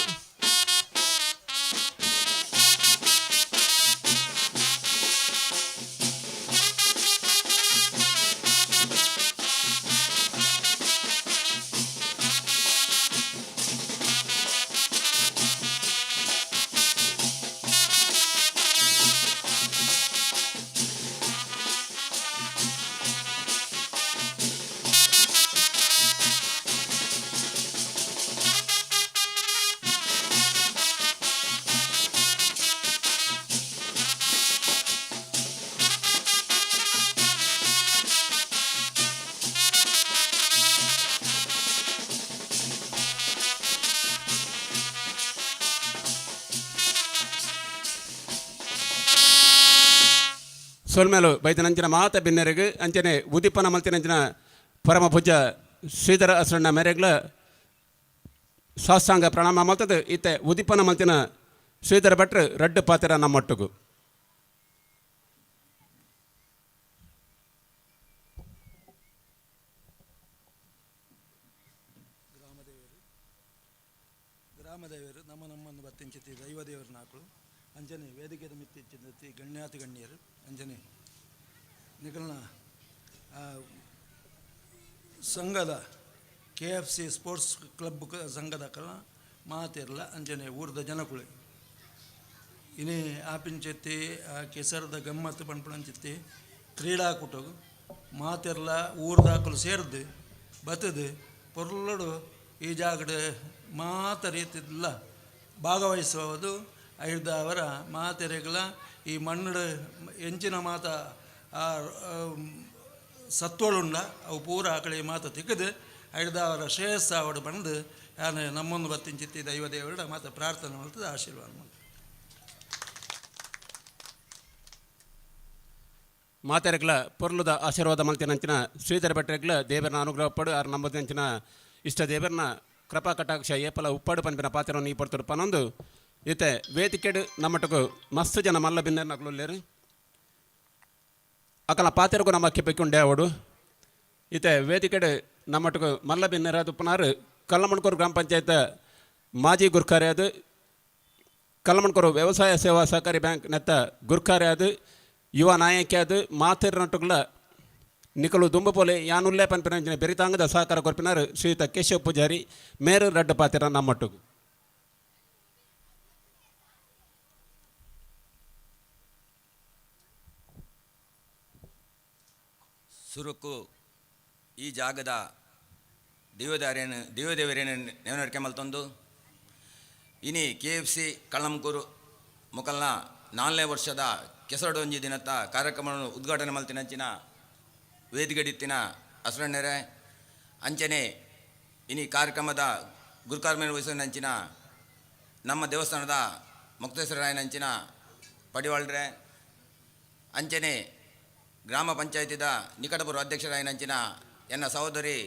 ಸೊಲ್ಮೇಲು ಬೈದನಂಚಿನ ಮಾತ ಬಿನ್ನೆರೆಗ್ ಅಂಚನೆ ಉದಿಪನ ಮಲ್ತಿನಂಚಿನ ಪರಮ ಪೂಜ್ಯ ಶ್ರೀಧರ ಅಸರಣ್ಣ ಮೇರೆಗ್ಲ ಸಾಷ್ಟಾಂಗ ಪ್ರಣಾಮ ಮಲ್ತದ ಇತ್ತೆ ಉದಿಪನ ಮಲ್ತಿನ ಶ್ರೀಧರ ಭಟ್ರು ರಡ್ಡು ಪಾತ್ರ ನಮ್ಮೊಟ್ಟುಗು. ಗ್ರಾಮದೇವರು ನಮ್ಮ ನಮ್ಮನ್ನು ಬತ್ತಿಂಚಿತಿ ದೈವದೇವರು ನಾಕುಳು ಅಂಜನೆ ವೇದಿಕೆದ ಮಿತ್ತಿಂಚಿತಿ ಗಣ್ಯಾತಿ ಗಣ್ಯರು ಅಂಜನೆ ನಿಕಲ್ನ ಸಂಘದ K F C sports club ಸಂಘದ ಕಲ ಮಾತಿರ್ಲ ಅಂಜನೆ ಊರ್ದ ಜನಕುಳೆ ಇನಿ ಆಪಿಂಚೆತ್ತಿ ಕೆಸರದ ಗಮ್ಮತ್ತು ಪನ್ಪುಣಂಚಿತ್ತಿ ಕ್ರೀಡಾಕೂಟಗು ಮಾತೆರ್ಲ ಊರ್ದಾಕಲು ಸೇರ್ದು ಬತ್ತದು ಪೊರ್ಲುಡು ಈ ಜಾಗಡ್ ಮಾತ ರೀತಿಲ್ಲ ಭಾಗವಹಿಸುವುದು ಐದಾವರ ಮಾತೆರೆಗಳ ಈ ಮಣ್ಣುಡು ಎಂಚಿನ ಮಾತ ಆ ಸತ್ವಳುಂಡ ಅವು ಪೂರ ಆಕಳೆ ಮಾತ ತಿಕ್ಕದು ಐದಾವರ ಶ್ರೇಯಸ್ಸಾವಡು ಬಂದು ಯಾನು ನಮ್ಮೊಂದು ಬತ್ತಿಂಚಿತ್ತಿ ದೈವ ದೇವರ ಮಾತ ಪ್ರಾರ್ಥನೆ ಮಾಡ್ತದೆ ಆಶೀರ್ವಾದ ಮಾಡ್ತದೆ. ಮಾತೆರೆಗ್ಲ ಪೊರ್ಲುದ ಆಶೀರ್ವಾದ ಮಲ್ತಿನಂಚಿನ ಶ್ರೀಧರ ಭಟ್ರೆಗ್ಲ ದೇವರನ ಅನುಗ್ರಹ ಪಡು ಆರ್ ನಂಬುದಂಚಿನ ಇಷ್ಟ ದೇವರನ ಕೃಪಾ ಕಟಾಕ್ಷ ಏಪಲ ಉಪ್ಪಾಡು ಪನ್ಪಿನ ಪಾತ್ರವನ್ನು ಈ ಪೊರ್ತುಡು ಪನೊಂದು ಇತ್ತೆ ವೇದಿಕೆಡು ನಮ್ಮಟకు ಮಸ್ತ್ ಜನ ಮಲ್ಲ ಬಿನ್ನೆರ್ನಕುಲು ಅಕಲ ಪಾತೆರಗು ನಮ್ಮ ಕೆಪ್ಪೆಕ್ಕೊಂಡೆ ಅವಡು. ಇತ್ತೆ ವೇದಿಕೆಡು ನಮ್ಮಟకు ಮಲ್ಲ ಬಿನ್ನೆರಾದ ಉಪ್ಪನಾರು ಕಲ್ಲಮಣ್ಕೂರು ಗ್ರಾಮ ಪಂಚಾಯತ್ ಮಾಜಿ ಗುರ್ಕಾರೆ ಅದು ಕಲ್ಲಮಣ್ಕೂರು ವ್ಯವಸಾಯ ಸೇವಾ ಸಹಕಾರಿ ಬ್ಯಾಂಕ್ ನೆತ್ತ ಗುರ್ಕಾರೆ ಅದು ಯುವ ನಾಯಕಿ ಅದು ಮಾತೆರ್ನಟುಗ್ಲ ನಿಕಲು ದುಂಬಪೋಲೆ ಯಾನುಲ್ಲೇ ಪನ್ಪಿನ ಬೆರಿತಾಂಗದ ಸಹಕಾರ ಕೊರ್ಪಿನಾರು ಶ್ರೀಯುತ ಕೇಶವ ಪೂಜಾರಿ ಮೇರು ರಡ್ಡು ಪಾತಿರ ನಮ್ಮಟ್ಟುಗು. ಸುರುಕು ಈ ಜಾಗದ ದೇವದಾರೇನು ದೇವದೇವರೇನು ನೆವನಡಿಕೆ ಮಲ್ತೊಂದು ಇನಿ K F C Kallamkur ಮುಕಲ್ನ 4ನೇ ವರ್ಷದ ಕೆಸರಡೊಂಜಿ ದಿನತ್ತ ಕಾರ್ಯಕ್ರಮವನ್ನು ಉದ್ಘಾಟನೆ ಮಲ್ತಿನಂಚಿನ ವೇದಿಕೆಡಿತ್ತಿನ ಅಸರಣ್ಣರೆ ಅಂಚನೆ ಇನಿ ಕಾರ್ಯಕ್ರಮದ ಗುರುಕಾರ್ಮೇನ ವಹಿಸಿನಂಚಿನ ನಮ್ಮ ದೇವಸ್ಥಾನದ ಮುಕ್ತೇಶ್ವರರಾಯನಂಚಿನ ಪಡಿವಾಳ್ರೆ ಅಂಚನೆ ಗ್ರಾಮ ಪಂಚಾಯತಿದ ನಿಕಟಪೂರ್ವ ಅಧ್ಯಕ್ಷರಾಯನಂಚಿನ ಎನ್ನ ಸಹೋದರಿ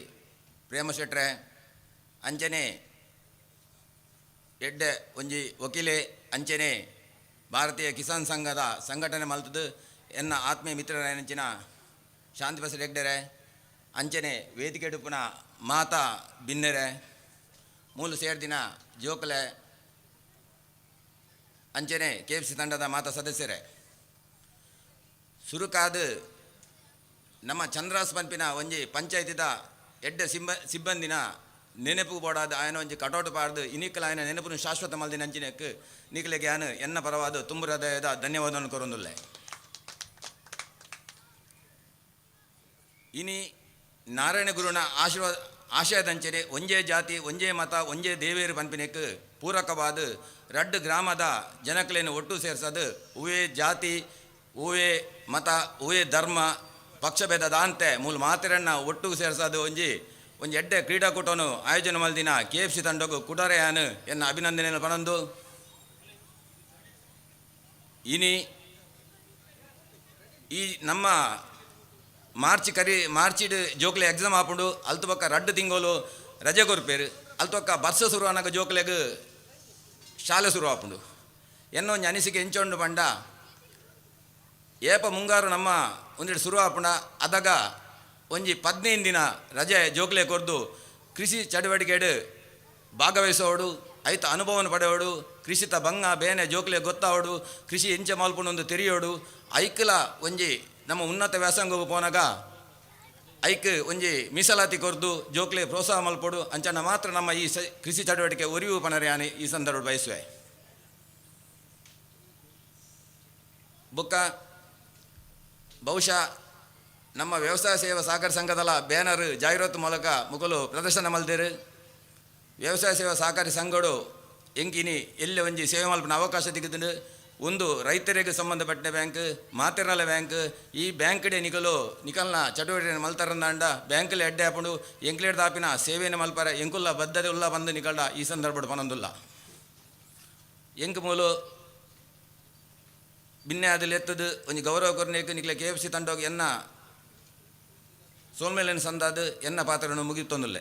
ಪ್ರೇಮ ಶೆಟ್ರೆ ಅಂಚನೆ ಎಡ್ಡೆ ಒಂಜಿ ವಕೀಲೆ ಅಂಚನೆ ಭಾರತೀಯ ಕಿಸಾನ್ ಸಂಘದ ಸಂಘಟನೆ ಮಲ್ತದು ಎನ್ನ ಆತ್ಮೀಯ ಮಿತ್ರರಾಯನಂಚಿನ ಶಾಂತಿ ಬಸರ್ ಹೆಗ್ಡೆರೆ ಅಂಚನೆ ವೇದಿಕೆ ಮಾತಾ ಬಿನ್ನೆರೆ ಮೂಲು ಸೇರ್ದಿನ ಜೋಕಲೆ ಅಂಚನೆ K F C ತಂಡದ ಮಾತಾ ಸದಸ್ಯರೇ. ಸುರುಕಾದ ನಮ್ಮ ಚಂದ್ರಾಸ್ ಪನ್ಪಿನ ಒಂಜಿ ಪಂಚಾಯತಿದ ಎಡ್ಡೆ ಸಿಬ್ಬಂದಿನ ನೆನಪು ಬೋಡಾದ ಆಯನ ಒಂಜಿ ಕಟೌಟ್ ಪಾಡ್ದು ಇನಿಕಲ ಆಯನ ನೆನಪುನು ಶಾಶ್ವತ ಮಲ್ದಿನ ಅಂಚಿನಕ್ ನಿಕಲೆಗೆ ಯಾನು ಎನ್ನ ಪರವಾದ ತುಂಬು ಹೃದಯದ ಧನ್ಯವಾದವನ್ನು ಕೊರೊಂದುಲ್ಲೆ. ಇನಿ ನಾರಾಯಣ ಗುರುನ ಆಶೀರ್ವಾದ ಆಶಯದಂಚನೆ ಒಂಜೇ ಜಾತಿ ಒಂಜೇ ಮತ ಒಂಜೇ ದೇವೇರು ಪನ್ಪಿನೆಕ್ ಪೂರಕವಾದ ರಡ್ಡು ಗ್ರಾಮದ ಜನಕ್ಲೇನು ಒಟ್ಟು ಸೇರ್ಸದು ಹೂವೇ ಜಾತಿ ಹೂವೇ ಮತ ಹೂವೇ ಧರ್ಮ ಪಕ್ಷಭೇದ ದಾಂತೆ ಮೂಲ ಮಾತಿರನ್ನ ಒಟ್ಟು ಸೇರ್ಸೋದು ಒಂಜಿ ಒಂಜಿ ಎಡ್ಡೆ ಕ್ರೀಡಾಕೂಟನು ಆಯೋಜನೆ ಮಲ್ದಿನ K F C ತಂಡಗು ಕುಡರೆಯಾನು ಎನ್ನ ಅಭಿನಂದನೆ ಪಣಂದು. ಇನಿ ಈ ನಮ್ಮ ಮಾರ್ಚ್ ಕರಿ ಮಾರ್ಚಿಡ್ ಜೋಕ್ಲೆ ಎಕ್ಸಾಮ್ ಆಪುಂಡು. ಅಲ್ತು ಬೊಕ್ಕ ರಡ್ಡು ತಿಂಗಳು ರಜೆ ಕೊರ್ಪೇರು. ಅಲ್ತು ಬೊಕ್ಕ ಬರ್ಸ ಸುರು ಅನಗ ಜೋಕ್ಲೆಗ್ ಶಾಲೆ ಸುರು ಆಪುಂಡು. ಎನ್ನ ಒಂಜಿ ಅನಿಸಿಕೆ ಎಂಚೊಂಡು ಪಂಡ, ಏಪ ಮುಂಗಾರು ನಮ್ಮ ಒಂದೆರಡು ಸುರು ಆಪುಂಡ ಅದಗ ಒಂಜಿ 15 ದಿನ ರಜೆ ಜೋಕ್ಲೆ ಕೊರ್ದು ಕೃಷಿ ಚಟುವಟಿಕೆಡ್ ಭಾಗವಹಿಸೋಡು, ಐತ ಅನುಭವನ ಪಡೆಯೋಡು, ಕೃಷಿತ ಬಂಗ ಬೇನೆ ಜೋಕ್ಲೆ ಗೊತ್ತಾವಡು, ಕೃಷಿ ಎಂಚ ಮಲ್ಪುಂಡು ಒಂದು ತೆರಿಯೋಡು. ಐಕ್ಲ ಒಂಜಿ ನಮ್ಮ ಉನ್ನತ ವ್ಯಾಸಂಗವು ಪೋನಾಗ ಐಕ್ ಒಂಜಿ ಮೀಸಲಾತಿ ಕೊರ್ದು ಜೋಕ್ಲೆ ಪ್ರೋತ್ಸಾಹ ಮಲ್ಪೊಡು. ಅಂಚನ ಮಾತ್ರ ನಮ್ಮ ಈ ಕೃಷಿ ಚಟುವಟಿಕೆ ಒರಿವು ಪನರ್ಯಾನಿ ಈ ಸಂದರ್ಭ ಬಯಸುವೆ. ಬೊಕ್ಕ ಬಹುಶಃ ನಮ್ಮ ವ್ಯವಸಾಯ ಸೇವಾ ಸಹಕಾರ ಸಂಘದಲ್ಲ ಬ್ಯಾನರ್ ಜಾಹೀರಾತು ಮೂಲಕ ಮುಕುಲು ಪ್ರದರ್ಶನ ಮಲ್ದೇರು. ವ್ಯವಸಾಯ ಸೇವಾ ಸಹಕಾರಿ ಸಂಘಡು ಎಂಕಿನಿ ಎಲ್ಲಿ ಒಂಜಿ ಸೇವೆ ಮಲ್ಪನ ಅವಕಾಶ ತಿಕ್ಕುದುಂಡು. ಒಂದು ರೈತರಿಗೆ ಸಂಬಂಧಪಟ್ಟ ಬ್ಯಾಂಕ್, ಮಾತೆರ್ನಲ ಬ್ಯಾಂಕ್. ಈ ಬ್ಯಾಂಕ್ಡೆ ನಿಕಲು ನಿಕಲ್ನ ಚಟುವಟಿಕೆ ಮಲ್ತರಂದಾಂಡ ಬ್ಯಾಂಕ್ಲೆ ಎಡ್ಡೆ ಆಪುಂಡು. ಎಂಕ್ಲೇಡ್ ದಾಪಿನ ಸೇವೆಯನ್ನು ಮಲ್ಪರ ಎಂಕುಲ್ಲ ಬದ್ಧತೆ ಉಲ್ಲ ಬಂದು ನಿಕಲ್ಡ ಈ ಸಂದರ್ಭಡ್ ಪನೊಂದುಲ್ಲ. ಎಂಕ್ ಮೂಲು ಬಿನ್ನೆ ಆದಲ್ಲಿ ಎತ್ತದು ಒಂಜಿ ಗೌರವ ಕೊರ್ನೇಕ್ ನಿಕ್ಲೆ K F C ತಂಡೋಗಿ ಎನ್ನ ಸೋಲ್ಮೇಲಿನ ಸಂದಾದ ಎನ್ನ ಪಾತ್ರವನ್ನು ಮುಗಿತೊಂದುಲ್ಲೆ.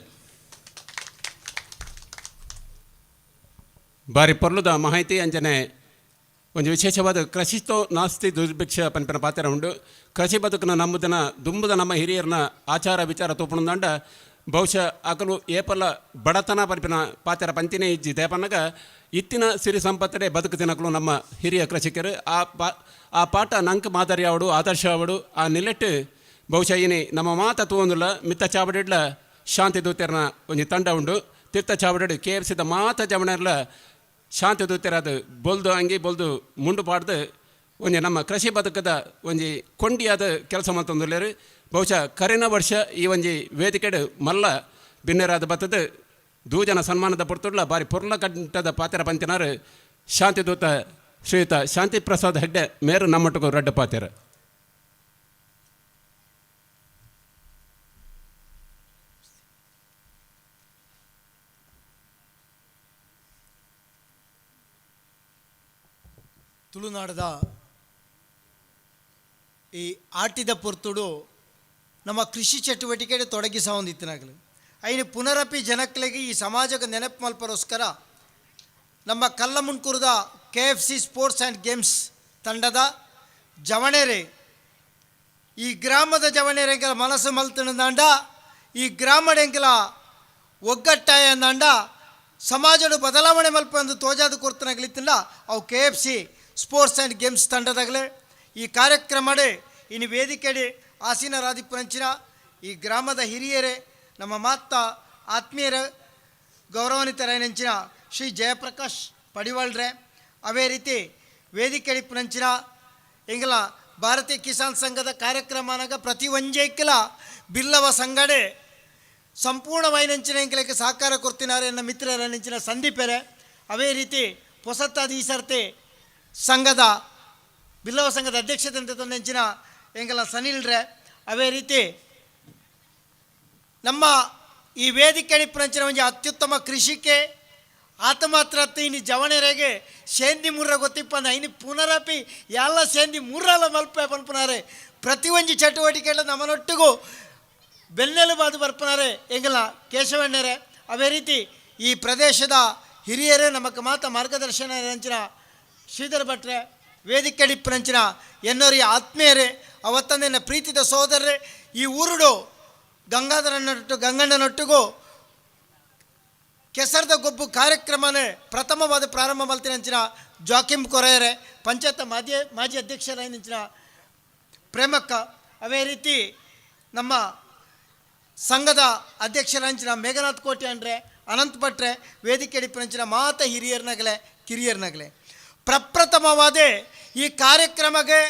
ಬಾರಿ ಪೊರ್ಲುದ ಮಾಹಿತಿ ಅಂಚನೆ ಒಂಜಿ ವಿಶೇಷವಾದ ಕೃಷಿತೋ ನಾಸ್ತಿ ದುರ್ಭಿಕ್ಷ ಪನ್ಪಿನ ಪಾತ್ರ ಉಂಡು. ಕೃಷಿ ಬದುಕನ ನಂಬುದನ ದುಂಬುದ ನಮ್ಮ ಹಿರಿಯರ್ನ ಆಚಾರ ವಿಚಾರ ತೂಪುಣಂದಾಂಡ ಬಹುಶಃ ಅಕಲು ಏಪಲ ಬಡತನ ಪನ್ಪಿನ ಪಾತ್ರ ಪಂತಿನೇ ಇಜ್ಜಿ ದೇಪನ್ನಗ ಇತ್ತಿನ ಸಿರಿ ಸಂಪತ್ತಡೆ ಬದುಕು ತಿನಕಲು ನಮ್ಮ ಹಿರಿಯ ಕೃಷಿಕರು. ಆ ಪಾಠ ನಂಕ್ ಮಾದರಿ ಆವಡು, ಆದರ್ಶ ಆವಡು. ಆ ನಿಲೆಟ್ಟು ಬಹುಶಃ ಇನಿ ನಮ್ಮ ಮಾತ ತೂವೊಂದುಲ್ಲ ಮಿತ್ತ ಚಾವಡಿಡ್ಲ ಶಾಂತಿ ದೂತೆರ್ನ ಒಂಜಿ ತಂಡ ಉಂಡು. ತೀರ್ಥ ಚಾವಡಿಡ್ ಕೆ ಎಫ್ ಸಿದ ಮಾತ ಜವಣರ್ಲ ಶಾಂತಿ ದೂತೆರಾದ ಬೊಲ್ದು ಅಂಗಿ ಬೊಲ್ದು ಮುಂಡು ಪಾಡ್ದು ಒಂಜಿ ನಮ್ಮ ಕೃಷಿ ಬದುಕದ ಒಂಜಿ ಕೊಂಡಿಯಾದ ಕೆಲಸ ಮಲ್ತೊಂದುಲ್ಲೆರ್. ಬಹುಶಃ ಕರಿನ ವರ್ಷ ಈ ಒಂಜಿ ವೇದಿಕೆಡ್ ಮಲ್ಲ ಬಿನ್ನೆರಾದ ಬತ್ತದ ದೂಜನ ಸನ್ಮಾನದ ಪೊರ್ತುಡ್ಲ ಬಾರಿ ಪೊರ್ಲ ಕಂಠದ ಪಾತ್ರ ಪಂತಿನಾರು ಶಾಂತಿದೂತ ಶ್ರೀಯುತ ಶಾಂತಿ ಪ್ರಸಾದ್ ಹೆಗ್ಡೆ ಮೇರು ನಮ್ಮೊಟ್ಟಿಗೆ ರಡ್ಡು ಪಾತೆರ. ತುಳುನಾಡದ ಈ ಆಟಿದ ಪೊರ್ತುಡು ನಮ್ಮ ಕೃಷಿ ಚಟುವಟಿಕೆ ತೊಡಗಿಸ ಹೊಂದಿತ್ತಿನಾಗಲು ಐನು ಪುನರಪಿ ಜನಕ್ಲೆಗೆ ಈ ಸಮಾಜಕ್ಕೆ ನೆನಪು ಮಲ್ಪರೋಸ್ಕರ ನಮ್ಮ ಕಲ್ಲಮುಣ್ಕೂರದ K F C sports and games ತಂಡದ ಜವಣೆರೆ ಈ ಗ್ರಾಮದ ಜವಣೆರೆಂಕಲ ಮನಸ್ಸು ಮಲ್ತನದಾಂಡ ಈ ಗ್ರಾಮಡೆಂಕಲ ಒಗ್ಗಟ್ಟಾಯ ಅಂದಾಂಡ ಸಮಾಜಡು ಬದಲಾವಣೆ ಮಲ್ಪ ಒಂದು ತೋಜಾದ ಕೊರ್ತನಾಗಲಿತ್ತಿಲ್ಲ ಅವು K F C sports and games ತಂಡದಾಗಲೇ ಈ ಕಾರ್ಯಕ್ರಮಡೆ ಇನ್ನು ವೇದಿಕೆಡೆ ಆಸೀನರಾದಿಪ್ಪುನಂಚಿನ ಈ ಗ್ರಾಮದ ಹಿರಿಯರೇ ನಮ್ಮ ಮಾತ ಆತ್ಮೀಯರ ಗೌರವಾನ್ವಿತರಾಯನಂಚಿನ ಶ್ರೀ ಜಯಪ್ರಕಾಶ್ ಪಡಿವಾಳ್ರೆ, ಅದೇ ರೀತಿ ವೇದಿಕೆಡಿಪ್ಪುನಂಚಿನ ಎಂಗಲ ಭಾರತೀಯ ಕಿಸಾನ್ ಸಂಘದ ಕಾರ್ಯಕ್ರಮನಾಗ ಪ್ರತಿ ಒಂಜೈಕ್ಲ ಬಿಲ್ಲವ ಸಂಗಡೆ ಸಂಪೂರ್ಣವಾಯಿನಂಚಿನ ಎಂಕಲಕ್ಕೆ ಸಹಕಾರ ಕೊಡ್ತಿನಾರೆ ಎನ್ನ ಮಿತ್ರರ ಸಂದೀಪೆರೆ, ಅದೇ ರೀತಿ ಹೊಸತಾದ ಈ ಸರ್ತಿ ಸಂಘದ ಬಿಲ್ಲವ ಸಂಘದ ಅಧ್ಯಕ್ಷತೆ ತಂದೆಂಚಿನ ಎಂಗಲ ಸನಿಲ್ರೆ, ಅದೇ ರೀತಿ ನಮ್ಮ ಈ ವೇದಿಕೆ ಪುರಂಚಿನ ಒಂಜಿ ಅತ್ಯುತ್ತಮ ಕೃಷಿಕೆ ಆತ ಮಾತ್ರ ಇನ್ನು ಜವಣೆರೆಗೆ ಸೇಂದಿ ಮುರ್ರ ಗೊತ್ತಿಪ್ಪಂದ ಇನ್ನು ಪುನರಪಿ ಎಲ್ಲ ಸೇಂದಿ ಮುರ್ರಲ ಮಲ್ಪೆ ಪನ್ಪುನಾರೆ ಪ್ರತಿ ಒಂಜಿ ಚಟುವಟಿಕೆ ನಮ್ಮನೊಟ್ಟಿಗೂ ಬೆನ್ನೆಲುಬಾದು ಬರ್ಪನಾರೆ ಎಂಗಲ ಕೇಶವಣ್ಣರೇ. ಅದೇ ರೀತಿ ಈ ಪ್ರದೇಶದ ಹಿರಿಯರೇ ನಮಕ್ ಮಾತ ಮಾರ್ಗದರ್ಶನ ಅಂಚಿನ ಶ್ರೀಧರ್ ಭಟ್ರೆ, ವೇದಿಕೆ ಡಿಪ್ಪನಂಚಿನ ಎನ್ನೋರಿ ಆತ್ಮೀಯರೇ, ಅವತ್ತಂದಿನ ಪ್ರೀತಿದ ಸೋದರರೇ, ಈ ಊರುಡು ಗಂಗಾಧರನೊಟ್ಟು ಗಂಗಣ್ಣನೊಟ್ಟಿಗೂ ಕೆಸರದ ಗೊಬ್ಬು ಕಾರ್ಯಕ್ರಮನೇ ಪ್ರಥಮವಾದ ಪ್ರಾರಂಭ ಮಲ್ತಿನಂಚಿನ ಜಾಕಿಂ ಕೊರೆಯರೆ, ಪಂಚಾಯತ್ ಮಾಜಿ ಅಧ್ಯಕ್ಷರಾದಂಚಿನ ಪ್ರೇಮಕ್ಕ, ಅದೇ ರೀತಿ ನಮ್ಮ ಸಂಘದ ಅಧ್ಯಕ್ಷರಂಚಿನ ಮೇಘನಾಥ್ ಕೋಟೆ ಅಂದ್ರೆ ಅನಂತ್ ಭಟ್ರೆ, ವೇದಿಕೆ ಡಿಪ್ಪನಂಚಿನ ಮಾತ ಹಿರಿಯರ್ನಗಲೆ ಕಿರಿಯರ್ನಗಲೆ ಪ್ರಪ್ರಥಮವಾದ ಈ ಕಾರ್ಯಕ್ರಮಕ್ಕೆ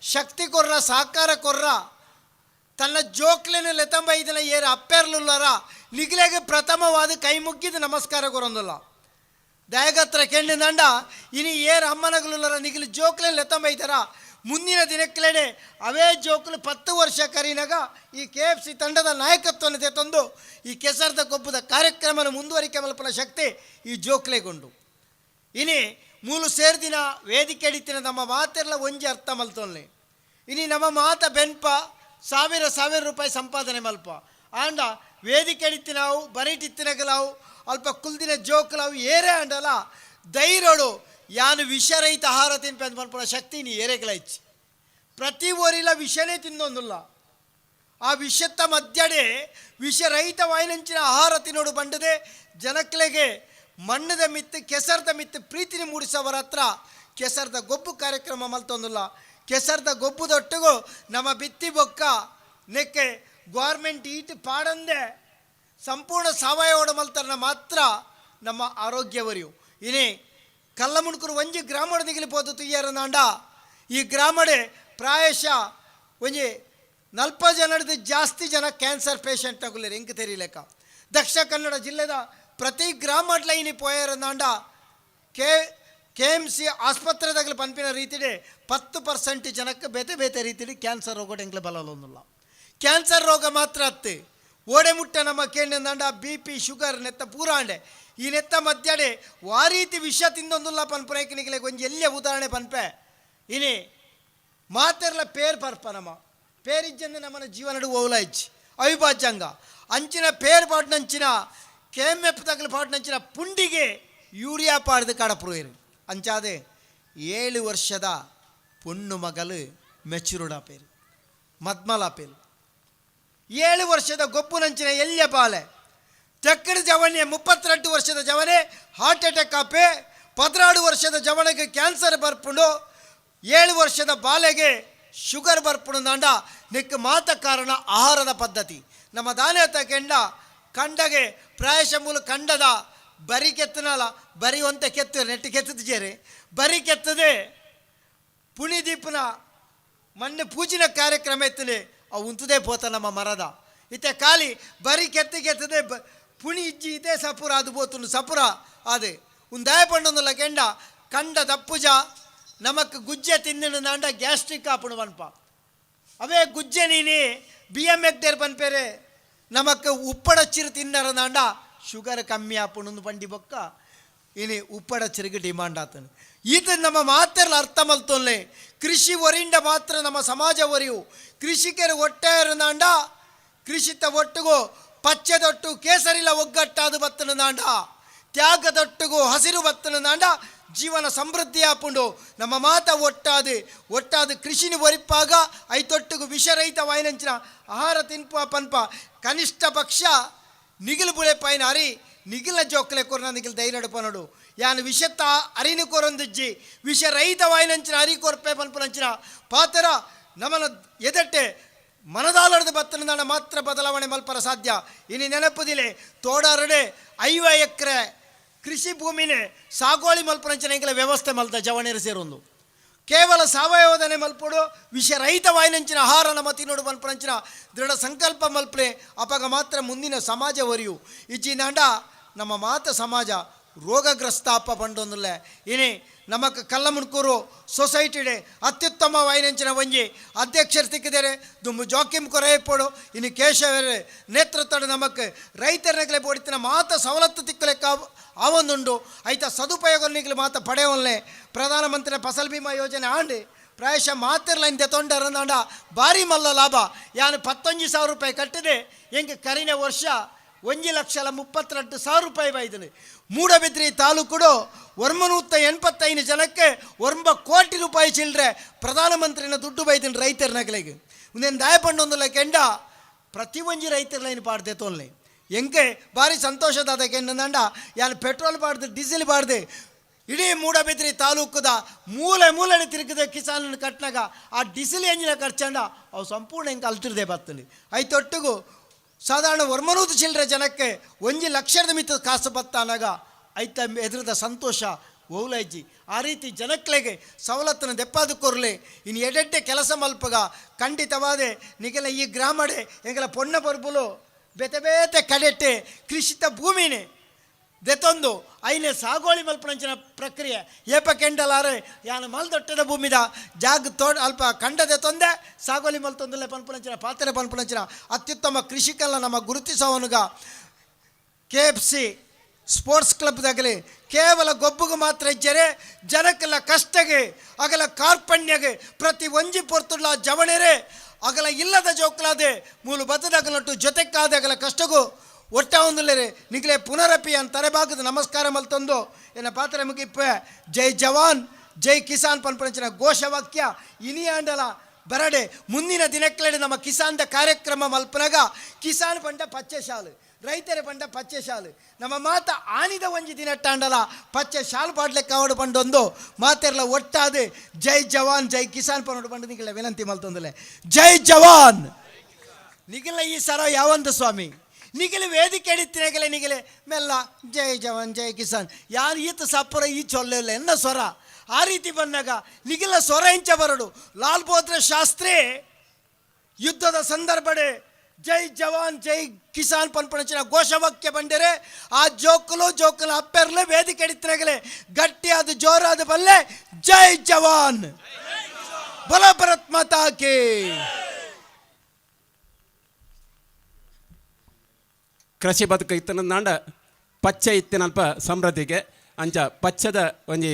ಶಕ್ತಿ ಕೊರ್ರ ಸಹಕಾರ ಕೊರ್ರ ತನ್ನ ಜೋಕ್ಲೆನ ಲೆತಂಬ ಇದನ್ನ ಏರು ಅಪ್ಪೆರ್ಲುಲ್ಲಾರ ನಿಗ್ಲೆಗೆ ಪ್ರಥಮವಾದ ಕೈ ಮುಗ್ಗಿದ ನಮಸ್ಕಾರ ಕೊರೊಂದುಲ್ಲ ದಯಗತ್ರ ಕೆಂಡಿದಂಡ ಇನಿ ಏರು ಅಮ್ಮನಗಲುಲ್ಲಾರ ನಿಗಿಲು ಜೋಕ್ಲೆನ ಲೆತಂಬ ಇದ್ದಾರ ಮುಂದಿನ ದಿನಕ್ಲೆಡೆ ಅವೇ ಜೋಕುಲು 10 ವರ್ಷ ಕರೀನಾಗ ಈ ಕೆಎಫ್ಸಿ ತಂಡದ ನಾಯಕತ್ವವನ್ನು ತಂದು ಈ ಕೆಸರದ ಗೊಬ್ಬದ ಕಾರ್ಯಕ್ರಮನ ಮುಂದುವರಿಕೆ ಮಲ್ಪನ ಶಕ್ತಿ ಈ ಜೋಕ್ಲೆಗುಂಡು. ಇನಿ ಮೂಲು ಸೇರ್ದಿನ ವೇದಿಕೆ ಅಡಿತಿನ ನಮ್ಮ ಮಾತೆಲ್ಲ ಒಂಜಿ ಅರ್ಥ ಮಲ್ತೊನ್ಲೆ. ಇನಿ ನಮ್ಮ ಮಾತ ಬೆನ್ಪ ಸಾವಿರ ಸಾವಿರ ರೂಪಾಯಿ ಸಂಪಾದನೆ ಮಲ್ಪ ಆಂಡ ವೇದಿಕೆ ಅಡಿತಿನಾವು ಬರೀಟಿತ್ತಿನಗಲಾವು ಅಲ್ಪ ಕುಲ್ದಿನ ಜೋಕ್ಲಾವು ಏರೇ ಅಂಡಲ ಧೈರ್ಯಡು ಯಾನು ವಿಷರಹಿತ ಆಹಾರ ತಿನ್ಪೆ ಅಂತ ಮಲ್ಪನ ಶಕ್ತಿ ನೀ ಏರೆಗಳ ಇಚ್ಚಿ. ಪ್ರತಿ ಓರಿಲ ವಿಷನೇ ತಿನ್ನೊಂದಿಲ್ಲ, ಆ ವಿಷತ್ತ ಮಧ್ಯಡೆ ವಿಷರಹಿತ ವಾಯಿನಂಚಿನ ಆಹಾರ ತಿನ್ನೋಡು ಬಂಡದೆ ಜನಕ್ಲೆಗೆ ಮಣ್ಣದ ಮಿತ್ತು ಕೆಸರದ ಮಿತ್ತು ಪ್ರೀತಿನಿ ಮೂಡಿಸೋವರ ಹತ್ರ ಕೆಸರದ ಗೊಬ್ಬು ಕಾರ್ಯಕ್ರಮ ಮಲ್ತೊಂದಿಲ್ಲ. ಕೆಸರದ ಗೊಬ್ಬುದೊಟ್ಟಿಗೂ ನಮ್ಮ ಬಿತ್ತಿ ಬೊಕ್ಕ ನೆಕ್ಕೆ ಗೋರ್ಮೆಂಟ್ ಈಟ್ ಪಾಡಂದೆ ಸಂಪೂರ್ಣ ಸಾವಯವ ಮಲ್ತರನ ಮಾತ್ರ ನಮ್ಮ ಆರೋಗ್ಯವರಿಯು. ಇನಿ ಕಲ್ಲಮುಣ್ಕೂರು ಒಂಜಿ ಗ್ರಾಮಡ ದಿಗಿಲಿ ಪೋದು ತುಯ್ಯಾರನಾಂಡ ಈ ಗ್ರಾಮಡೆ ಪ್ರಾಯಶಃ ಒಂಜಿ 40 ಜನದ ಜಾಸ್ತಿ ಜನ ಕ್ಯಾನ್ಸರ್ ಪೇಷಂಟ್ ತಗುಲೇರು ಎಂಕ್ ತೆರಿಲೆಕ್ಕ. ದಕ್ಷಿಣ ಕನ್ನಡ ಜಿಲ್ಲೆದ ಪ್ರತಿ ಗ್ರಾಮಡ್ಲ ಇನಿ ಪೋಯರನಾಂಡ K K M C ಆಸ್ಪತ್ರೆದಾಗಲಿ ಪನ್ಪಿನ ರೀತಿಡೆ 10% ಜನಕ್ಕೆ ಬೇತೆ ಬೇತೆ ರೀತಿಲಿ ಕ್ಯಾನ್ಸರ್ ರೋಗ ಎಂಕ್ಲೆ ಬಲಲೊಂದಿಲ್ಲ. ಕ್ಯಾನ್ಸರ್ ರೋಗ ಮಾತ್ರ ಅತ್ತೆ ಓಡೆ ಮುಟ್ಟ ನಮ್ಮ ಕೇಂದ್ರ BP sugar ನೆತ್ತ ಪೂರಾಂಡೆ ಈ ನೆತ್ತ ಮಧ್ಯಾಡೆ ವಾ ರೀತಿ ವಿಷ ತಿಂದೊಂದುಲ್ಲ ಪನ್ಪುನ ಒಂಜಿ ಎಲ್ಲಿಯ ಉದಾಹರಣೆ ಪನ್ಪೆ. ಇನಿ ಮಾತೆರ್ಲ ಪೇರ್ ಪರ್ಪ ನಮ್ಮ ಪೇರಿಜ್ಜಂದು ನಮ್ಮನ ಜೀವನಡು ಓಲ ಇಚ್ಚಿ ಅವಿಭಾಜ್ಯಂಗ ಅಂಚಿನ ಪೇರ್ ಪಾಟ್ನಂಚಿನ K M F ತಗಲು ಪಾಟ್ನಂಚಿನ ಪುಂಡಿಗೆ ಯೂರಿಯಾ ಪಾಡ್ದು ಕಡಪುರು ಅಂಚಾದೆ 7 ವರ್ಷದ ಪೊಣ್ಣು ಮಗಲು ಮೆಚುರುಡ ಪೇರು ಮದ್ಮಲ ಪೇರು 7 ವರ್ಷದ ಗೊಬ್ಬುನಂಚಿನ ಎಲ್ಲಿಯ ಬಾಲೆ ತೆಕ್ಕಡ ಜವನೆ 32 ವರ್ಷದ ಜವನೆ ಹಾರ್ಟ್ ಅಟ್ಯಾಕ್ ಆಪೆ 16 ವರ್ಷದ ಜವನಿಗೆ ಕ್ಯಾನ್ಸರ್ ಬರ್ಪುಂಡು 7 ವರ್ಷದ ಬಾಲೆಗೆ ಶುಗರ್ ಬರ್ಪುಂಡು ನಾಂಡ ನಿಕ್ಕ ಮಾತ ಕಾರಣ ಆಹಾರದ ಪದ್ಧತಿ. ನಮ್ಮ ದಾನೆ ಕೆಂಡ ಕಂಡಗೆ ಪ್ರಾಯಶಃ ಮೂಲ ಕಂಡದ ಬರಿ ಕೆತ್ತನಲ್ಲ ಬರಿ ಒಂತೆ ಕೆತ್ತ ನೆಟ್ಟು ಕೆತ್ತದ ಜೇರಿ ಬರಿ ಕೆತ್ತದೆ ಪುಣಿದೀಪನ ಮಣ್ಣು ಪೂಜಿನ ಕಾರ್ಯಕ್ರಮ ಎತ್ತಲೆ ಅವು ಉಂತದೇ ಪೋತ ನಮ್ಮ ಮರದ ಇತ್ತೆ ಖಾಲಿ ಬರಿ ಕೆತ್ತಿ ಕೆತ್ತದೆ ಪುಣಿ ಇಜ್ಜಿ ಇದೇ ಸಪುರ ಅದು ಪೋತುಂಡು ಸಪುರ ಅದೇ ಉಂದಾಯ ಪಂಡೊಂದುಲ್ಲ ಕೆಂಡ ಕಂಡ ದಪ್ಪುಜ ನಮಕ್ ಗುಜ್ಜೆ ತಿಂದಿನ ನಾಂಡ ಗ್ಯಾಸ್ಟ್ರಿಕ್ ಆಪುಣು ಪನ್ಪ ಅವೇ ಗುಜ್ಜೆ ನೀನಿ ಬಿ ಎಮ್ ಎಕ್ಟೇರ್ ಪನ್ಪೇರೆ ನಮಕ್ ಉಪ್ಪಡಚ್ಚಿರು ತಿನ್ನರ ನಾಂಡ ಶುಗರ್ ಕಮ್ಮಿ ಆಪುಣು ಬಂಡಿ ಬೊಕ್ಕ ಇನಿ ಉಪ್ಪಡಚ್ಚಿರಿಗೆ ಡಿಮಾಂಡ್ ಆತನು. ಇದು ನಮ್ಮ ಮಾತೆಲ್ಲ ಅರ್ಥ ಮಲ್ತೊನ್ಲೆ ಕೃಷಿ ಒರಿಂಡ ಮಾತ್ರ ನಮ್ಮ ಸಮಾಜ ಒರಿಯು ಕೃಷಿಕರು ಒಟ್ಟಾರು ನಾಂಡ ಕೃಷಿತ ಒಟ್ಟಿಗೂ ಪಚ್ಚೆದೊಟ್ಟು ಕೇಸರಿಲ ಒಗ್ಗಟ್ಟಾದು ಬತ್ತನ ನಾಂಡ ತ್ಯಾಗದೊಟ್ಟಿಗೂ ಹಸಿರು ಬತ್ತನ ನಾಂಡ ಜೀವನ ಸಮೃದ್ಧಿ ಆಪುಂಡು ನಮ್ಮ ಮಾತ ಒಟ್ಟಾದು ಒಟ್ಟಾದು ಕೃಷಿನಿ ಒರಿಪಾಗ ಐತೊಟ್ಟಿಗೂ ವಿಷರಹಿತ ವಾಯಿನಂಚಿನ ಆಹಾರ ತಿನ್ಪ ಪನ್ಪ ಕನಿಷ್ಠ ಪಕ್ಷ ನಿಗಿಲು ಬುಳೆಪಾಯಿನ ಅರಿ ನಿಗಿಲ ಜೋಕ್ಲೆ ಕೊರ್ನ ನಿಗಿಲ್ ಧೈರ್ಯ ಪನಡು ಯಾನು ವಿಷತ್ತ ಅರಿನು ಕೊರೊಂದಿಜ್ಜಿ ವಿಷರಹಿತ ವಾಯಿನಂಚಿನ ಅರಿ ಕೊರ್ಪೆ ಪನ್ಪನಂಚಿನ ಪಾತ್ರ ನಮನ ಎದಟ್ಟೆ ಮನದಾಲರದ ಬತ್ತನ ಮಾತ್ರ ಬದಲಾವಣೆ ಮಲ್ಪರ ಸಾಧ್ಯ. ಇನಿ ನೆನಪುದಿಲೆ ತೋಡಾರಡೆ 50 ಎಕರೆ ಕೃಷಿ ಭೂಮಿನೇ ಸಾಗುವಳಿ ಮಲ್ಪರಂಚನೆ ಎಂಕಲ ವ್ಯವಸ್ಥೆ ಮಲ್ತ ಜವಣೇರು ಸೇರೊಂದು ಕೇವಲ ಸಾವಯವದನೆ ಮಲ್ಪಡು ವಿಷರಹಿತ ವಾಯಿನಂಚಿನ ಆಹಾರ ನಮ್ಮ ತಿನ್ನೋಡು ಮಲ್ಪರಂಚಿನ ದೃಢ ಸಂಕಲ್ಪ ಮಲ್ಪಲೆ ಅಪಗ ಮಾತ್ರ ಮುಂದಿನ ಸಮಾಜ ಒರಿಯು. ಇಜ್ಜಿ ನಾಂಡ ನಮ್ಮ ಮಾತ ಸಮಾಜ ರೋಗಗ್ರಸ್ತ ಅಪ್ಪ ಪಂಡೊಂದುಲ್ಲೆ. ಇನಿ ನಮಕ್ ಕಲ್ಲಮುಣ್ಕೂರು ಸೊಸೈಟಿಡೆ ಅತ್ಯುತ್ತಮ ವಾಯಿನಂಚಿನ ಒಂಜಿ ಅಧ್ಯಕ್ಷರು ತಿಕ್ಕಿದರೆ ದುಂಬು ಜೋಕಿಂ ಕೊರೆಯಪ್ಪಡು ಇನ್ನು ಕೇಶವರೇ ನೇತೃತ್ವದ ನಮಕ್ ರೈತರನಗಲೆ ಬೋಡಿತಿನ ಮಾತ ಸವಲತ್ತು ತಿಕ್ಕಲೆಕ್ಕ ಆವೊಂದುಂಡು ಐತ ಸದುಪಯೋಗ ನಿಗಲು ಮಾತ ಪಡೆಯವಲ್ಲೆ. ಪ್ರಧಾನಮಂತ್ರಿ ಫಸಲ್ ಬಿಮಾ ಯೋಜನೆ ಆಂಡ್ ಪ್ರಾಯಶಃ ಮಾತಿರ್ಲ ಇಂತೆ ತೊಂಡರಂದಾಂಡ ಭಾರಿ ಮಲ್ಲ ಲಾಭ ಯಾನು 19,000 ರೂಪಾಯಿ ಕಟ್ಟಿದೆ ಎಂಕ್ ಕರಿನ ವರ್ಷ 1,32,000 ರೂಪಾಯಿ ಬೈದನು. ಮೂಡಬಿದ್ರಿ ತಾಲೂಕುಡು 185 ಜನಕ್ಕೆ 9 ಕೋಟಿ ರೂಪಾಯಿ ಚಿಲ್ಲರೆ ಪ್ರಧಾನಮಂತ್ರಿನ ದುಡ್ಡು ಬೈದನು ರೈತರ ನಗಲಿಗೆ. ಒಂದೇನು ದಾಯಪಂಡೊಂದುಲ್ಲ ಕೆಂಡ ಪ್ರತಿ ಒಂಜಿ ರೈತರ ಲೈನ್ ಪಾಡ್ದೆ ತೋಲ್ನೆ ಎಂಕೆ ಭಾರಿ ಸಂತೋಷದಾದ ಕೆಂಡಂಡ ಯಾನು ಪೆಟ್ರೋಲ್ ಪಾಡ್ದು ಡೀಸೆಲ್ ಪಾಡ್ದೆ ಇಡೀ ಮೂಡಬಿದ್ರಿ ತಾಲೂಕುದ ಮೂಲೆ ಮೂಲೆ ತಿರುಗದೆ ಕಿಸಾನ್ ಕಟ್ನಾಗ ಆ ಡೀಸೆಲ್ ಎಂಜಿನ ಖರ್ಚಂಡ ಅವು ಸಂಪೂರ್ಣ ಹಿಂಗೆ ಅಲ್ತಿರ್ದೆ ಬರ್ತದೆ. ಐತೊಟ್ಟಿಗೂ ಸಾಧಾರಣ 100 ಚಿಲ್ಲರೆ ಜನಕ್ಕೆ 1 ಲಕ್ಷದ ಮಿತ್ತ ಕಾಸು ಬತ್ತಾನಾಗ ಐತ ಎದುರದ ಸಂತೋಷ ಓಲೈಜಿ. ಆ ರೀತಿ ಜನಕ್ಲೆಗೆ ಸವಲತ್ತನ್ನು ದೆಪ್ಪಾದು ಕೊರ್ಲೆ ಇನ್ನು ಎಡೆಡ್ಡೆ ಕೆಲಸ ಮಲ್ಪಗ ಖಂಡಿತವಾದೆ ನಿಗೆಲ್ಲ ಈ ಗ್ರಾಮಡೆ ಎಂಗೆಲ್ಲ ಪೊಣ್ಣ ಪರ್ಬುಲು ಬೇತೆ ಬೇತೆ ಕಡೆಟ್ಟೆ ಕೃಷಿತ ಭೂಮಿನೇ ದೆತೊಂದು ಐನೆ ಸಾಗೋಳಿ ಮಲ್ಪನಂಚಿನ ಪ್ರಕ್ರಿಯೆ ಏಪ ಕೆಂಡಲಾರೆ ಯಾನು ಮಲ್ದೊಟ್ಟದ ಭೂಮಿದ ಜಾಗ ತೋ ಅಲ್ಪ ಕಂಡ ದೆತೊಂದೆ ಸಾಗೋಳಿ ಮಲ್ತೊಂದುಲ್ಲೆ ಪನ್ಪುನಂಚಿನ ಪಾತ್ರೆ ಪನ್ಪುನಂಚಿನ ಅತ್ಯುತ್ತಮ ಕೃಷಿಕಲ್ಲ ನಮ್ಮ ಗುರುತಿಸವನುಗ ಕೆಎಫ್ಸಿ ಸ್ಪೋರ್ಟ್ಸ್ ಕ್ಲಬ್ದಾಗಲಿ ಕೇವಲ ಗೊಬ್ಬುಗು ಮಾತ್ರ ಇಜ್ಜರೆ ಜನಕ್ಕೆಲ್ಲ ಕಷ್ಟಗೆ ಅಗಲ ಕಾರ್ಪಣ್ಯಗೆ ಪ್ರತಿ ಒಂಜಿ ಪೊರ್ತುಳ್ಳ ಜವಣೆರೆ ಅಗಲ ಇಲ್ಲದ ಜೋಕ್ಲಾದೆ ಮೂಲು ಬತ್ತದಾಗಲಟ್ಟು ಜೊತೆಕ್ಕಾದ ಅಗಲ ಕಷ್ಟಗೂ ಒಟ್ಟ ಒಂದುಲ್ಲೇರೆ ನಿಗಲೆ ಪುನರಪಿ ಅನ್ ತಲೆಬಾಗದ ನಮಸ್ಕಾರ ಮಲ್ತೊಂದು ಎನ್ನ ಪಾತ್ರೆ ಮುಗಿಪ್ಪೆ. ಜೈ ಜವಾನ್ ಜೈ ಕಿಸಾನ್ ಪನ್ಪಂಚಿನ ಘೋಷವಾಕ್ಯ ಇನಿಯಾಂಡಲ ಬರಡೆ. ಮುಂದಿನ ದಿನಕ್ಲೆಡೆ ನಮ್ಮ ಕಿಸಾನ್ದ ಕಾರ್ಯಕ್ರಮ ಮಲ್ಪನಗ ಕಿಸಾನ್ ಪಂಡ ಪಚ್ಚೆ ಶಾಲು, ರೈತರ ಪಂಡ ಪಚ್ಚೆ ಶಾಲು, ನಮ್ಮ ಮಾತ ಆನಿದ ಒಂಜಿ ದಿನಟ್ಟಾಂಡಲ ಪಚ್ಚೆ ಶಾಲು ಪಾಡ್ಲೆಕ್ಕ ಅವಡು ಪಂಡೊಂದು ಮಾತೆರ್ಲ ಒಟ್ಟಾದ ಜೈ ಜವಾನ್ ಜೈ ಕಿಸಾನ್ ಪನ್ನೋಡು ಪಂಡ ನಿಗಲ ವಿನಂತಿ ಮಲ್ತೊಂದುಲೆ. ಜೈ ಜವಾನ್. ನಿಗಲ ಈ ಸರ ಯಾವಂದು ಸ್ವಾಮಿ ನಿಗಲ ವೇದಿಕೆ ಎಡಿತ್ತಿನಗಲೆ ನಿಗಲೆ ಮೆಲ್ಲ ಜೈ ಜವಾನ್ ಜೈ ಕಿಸಾನ್ ಯಾರು ಈತ ಸಪ್ಪರ ಈ ಚೊಲ್ಲೆಲ್ಲ ಎನ್ನ ಸ್ವರ ಆ ರೀತಿ ಬಂದಾಗ ನಿಗಲ ಸ್ವರ ಇಂಚ ಬರಡು. ಲಾಲ್ ಬಹದ್ದೂರ್ ಶಾಸ್ತ್ರಿ ಯುದ್ಧದ ಸಂದರ್ಭಡೆ ಜೈ ಜವಾನ್ ಜೈ ಕಿಸಾನ್ ಪನ್ಪಣಚಿನ ಘೋಷವಾಕ್ಯ ಬಂದರೆ ಆ ಜೋಕುಲು ಜೋಕುಲು ಅಪ್ಪೆರ್ಲೆ ವೇದಿಕೆ ಎಡಿತ್ತಿನಗಲೆ ಗಟ್ಟಿಯಾದ ಜೋರಾದ ಬಲ್ಲೆ ಜೈ ಜವಾನ್ ಬಲ ಭರತ್ ಮಾತಾ ಕಿ. ಕೃಷಿ ಬದುಕು ಇತ್ತನಂದಾಂಡ ಪಚ್ಚೆ ಇತ್ತಿನಲ್ಪ ಸಮೃದ್ಧಿಗೆ ಅಂಚ ಪಚ್ಚದ ಒಂಜಿ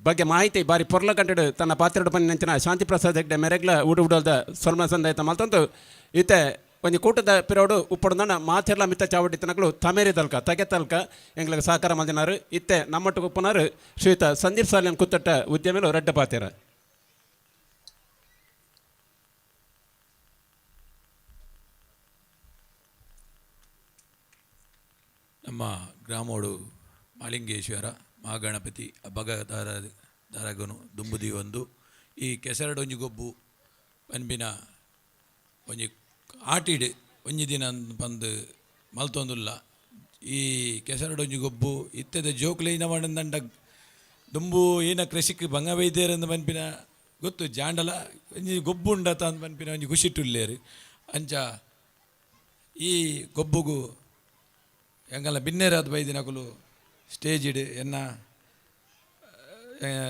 ಬಗ್ಗೆ ಮಾಹಿತಿ ಬಾರಿ ಪೊರ್ಲ ಕಂಟೆಡು ತನ್ನ ಪಾತ್ರೆಡು ಪನ್ನಿನಂಚಿನ ಶಾಂತಿ ಪ್ರಸಾದ್ ಹೆಗ್ಡೆ ಮೆರೆಗ್ಲ ಉಡು ಉಡಲ್ದ ಸೊಲ್ಮ ಸಂದಾಯತ ಮಲ್ತಂದು ಇತ್ತೆ ಒಂಜಿ ಕೂಟದ ಪಿರೋಡು ಉಪ್ಪುಡುಂದಾಂಡ ಮಾತೆರ್ಲ ಮಿತ್ತ ಚಾವಡಿ ತನಕಲು ತಮೇರಿ ತಲ್ಕ ತಗೆ ತಲ್ಕ ಎಂಗ್ಲಿಗೆ ಸಹಕಾರ ಮಲ್ದಿನಾರು. ಇತ್ತೆ ನಮ್ಮಟ್ಟು ಉಪ್ಪುನಾರು ಶ್ರೀಯುತ ಸಂದೀಪ್ ಸಾಲಿಯನ್ ಕುತ್ತಟ್ಟ ಉದ್ಯಮಿಲು ರಡ್ಡ ಪಾತೆರ. ನಮ್ಮ ಗ್ರಾಮೋಡು ಮಾಲಿಂಗೇಶ್ವರ ಮಹಾಗಣಪತಿ ಅಬ್ಬಗ ದಾರ ದಾರಗನು ದುಂಬುದಿ ಒಂದು ಈ ಕೆಸರಡೊಂಜಿ ಗೊಬ್ಬು ಪನ್ಪಿನ ಒಂಜಿ ಆಟಿಡ್ ಒಂಜಿ ದಿನ ಪಂದ್ ಮಲ್ತೊಂದುಲ್ಲ. ಈ ಕೆಸರಡೊಂಜಿ ಗೊಬ್ಬು ಇತ್ತೆದ ಜೋಕ್ಲೆ ಇನ ಮಾಡಂದಂಡ ದುಂಬು ಏನ ಕೃಷಿಕ್ ಬಂಗ ಬೈದೇರಂದು ಪನ್ಪಿನ ಗೊತ್ತು ಜಾಂಡಲ ಒಂಜಿ ಗೊಬ್ಬು ಉಂಡತ ಅಂದ್ ಪನ್ಪಿನ ಒಂಜಿ ಖುಷಿಟುಲ್ಲೇರು. ಅಂಚ ಈ ಗೊಬ್ಬುಗು ಎಂಗಲ್ಲ ಬಿನ್ನೇರಾದ ಬೈದಿನಕುಲು ಸ್ಟೇಜಿಡ್ ಎನ್ನ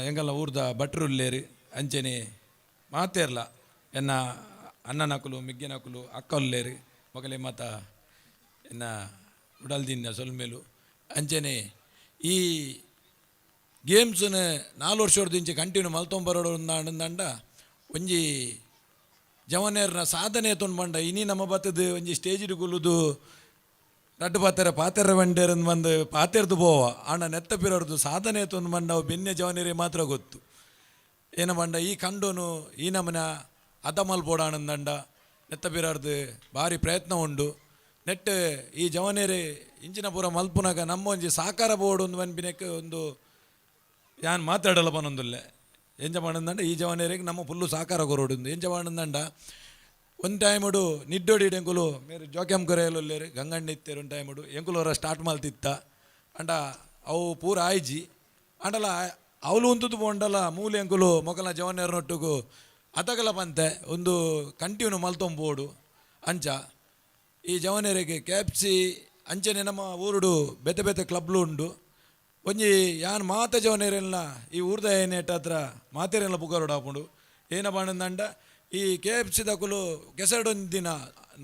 ಎಂಗಲ್ಲ ಊರ್ದ ಭಟ್ರುಲ್ಲೇರು ಅಂಚನೆ ಮಾತೇರ್ಲ ಎನ್ನ ಅಣ್ಣನಕುಲು ಮಿಗ್ಗಿನಕುಲು ಅಕ್ಕಲ್ಲೇರು ಮೊಗಲೆ ಮಾತ ಎನ್ನ ಉಡಲ್ದಿನ್ನ ಸೊಲ್ಮೇಲು. ಅಂಚನೆ ಈ ಗೇಮ್ಸ್ನ 4 ವರ್ಷದಿಂಚೆ ಕಂಟಿನ್ಯೂ ಮಲ್ತೊಂಬರೋಡು ಅಂದಂಡ ಒಂಜಿ ಜವನೇರ್ನ ಸಾಧನೆ ತೊಂಡು ಇನಿ ನಮ್ಮ ಬತ್ತದ ಒಂಜಿ ಸ್ಟೇಜಿಡ್ ಕುಲ್ಲುದು ರಡ್ಡು ಪಾತೆರ ಪಾತೆರ ಬಂಡೇರಂದು ಬಂದು ಪಾತೆರ್ದು ಪೋವ ಆಂಡ ನೆತ್ತ ಪಿರೋರ್ದು ಸಾಧನೆ ತೊಂದು ಬಂಡ ಅವು ಬೆನ್ನೆ ಜವನೇರಿ ಮಾತ್ರ ಗೊತ್ತು. ಏನ ಬಂಡ ಈ ಕಂಡೋನು ಈ ನಮನ ಅದಮಲ್ ಪೋಡಾಣಂದಂಡ ನೆತ್ತ ಪಿರೋರ್ದು ಭಾರಿ ಪ್ರಯತ್ನ ಉಂಡು. ನೆಟ್ ಈ ಜವನೇರಿ ಇಂಚಿನ ಪೂರ ಮಲ್ಪುನಾಗ ನಮ್ಮ ಒಂಜಿ ಸಾಕಾರ ಬೋರ್ಡ್ ಒಂದು ಮನ್ಪಿನಕ್ಕೆ ಒಂದು ಯಾನ್ ಮಾತಾಡಲ್ಲ ಪನೊಂದುಲ್ಲೆ ಎಂಜ ಮಾಡಂದಂಡ ಈ ಜವನೇರಿಗೆ ನಮ್ಮ ಫುಲ್ಲು ಸಾಕಾರ ಕೊರೋಡುಂದು ಎಂಜ ಮಾಡಂದಂಡ ಒಂದು ಟೈಮುಡು ನಿಡ್ಡೋಡಿ ಎಂಕುಲು ಮೇರು ಜೋಕ್ಯಂ ಕೊರೆಯಲುಲ್ಲೇರು ಗಂಗಣ್ಣ ಇತ್ತೇರು ಒಂದು ಟೈಮುಡು ಎಂಕುಲು ಅವರ ಸ್ಟಾರ್ಟ್ ಮಲ್ತಿತ್ತ ಅಂಡ ಅವು ಪೂರ ಆಯ್ಜಿ ಅಂಡಲ ಅವಳು ಉಂತುದು ಪೋಂಡಲ ಮೂಲೆ ಎಂಕುಲು ಮೊಕಲ ಜವನೇರ್ನೊಟ್ಟುಗು ಅದಗಲ ಪಂತೆ ಒಂದು ಕಂಟಿನ್ಯೂ ಮಲ್ತೊಂಬೋಡು. ಅಂಚ ಈ ಜವನೇರಿಗೆ ಕ್ಯಾಪ್ಸಿ ಅಂಚನೆ ನಮ್ಮ ಊರುಡು ಬೇತೆ ಬೇತೆ ಕ್ಲಬ್ಲು ಉಂಡು. ಒಂಜಿ ಯಾನ್ ಮಾತ ಜವನೇರೆಲ್ಲ ಈ ಊರ್ದ ಏನೇಟ ಹತ್ರ ಮಾತೆರೆಲ್ಲ ಪುಗರೋಡು ಆಪುಂಡು. ಏನ ಬಾಣಂದಂಡ ಈ ಕೆ ಎಫ್ ಸಿ ದಕುಲು ಕೆಸರಡೊಂದು ದಿನ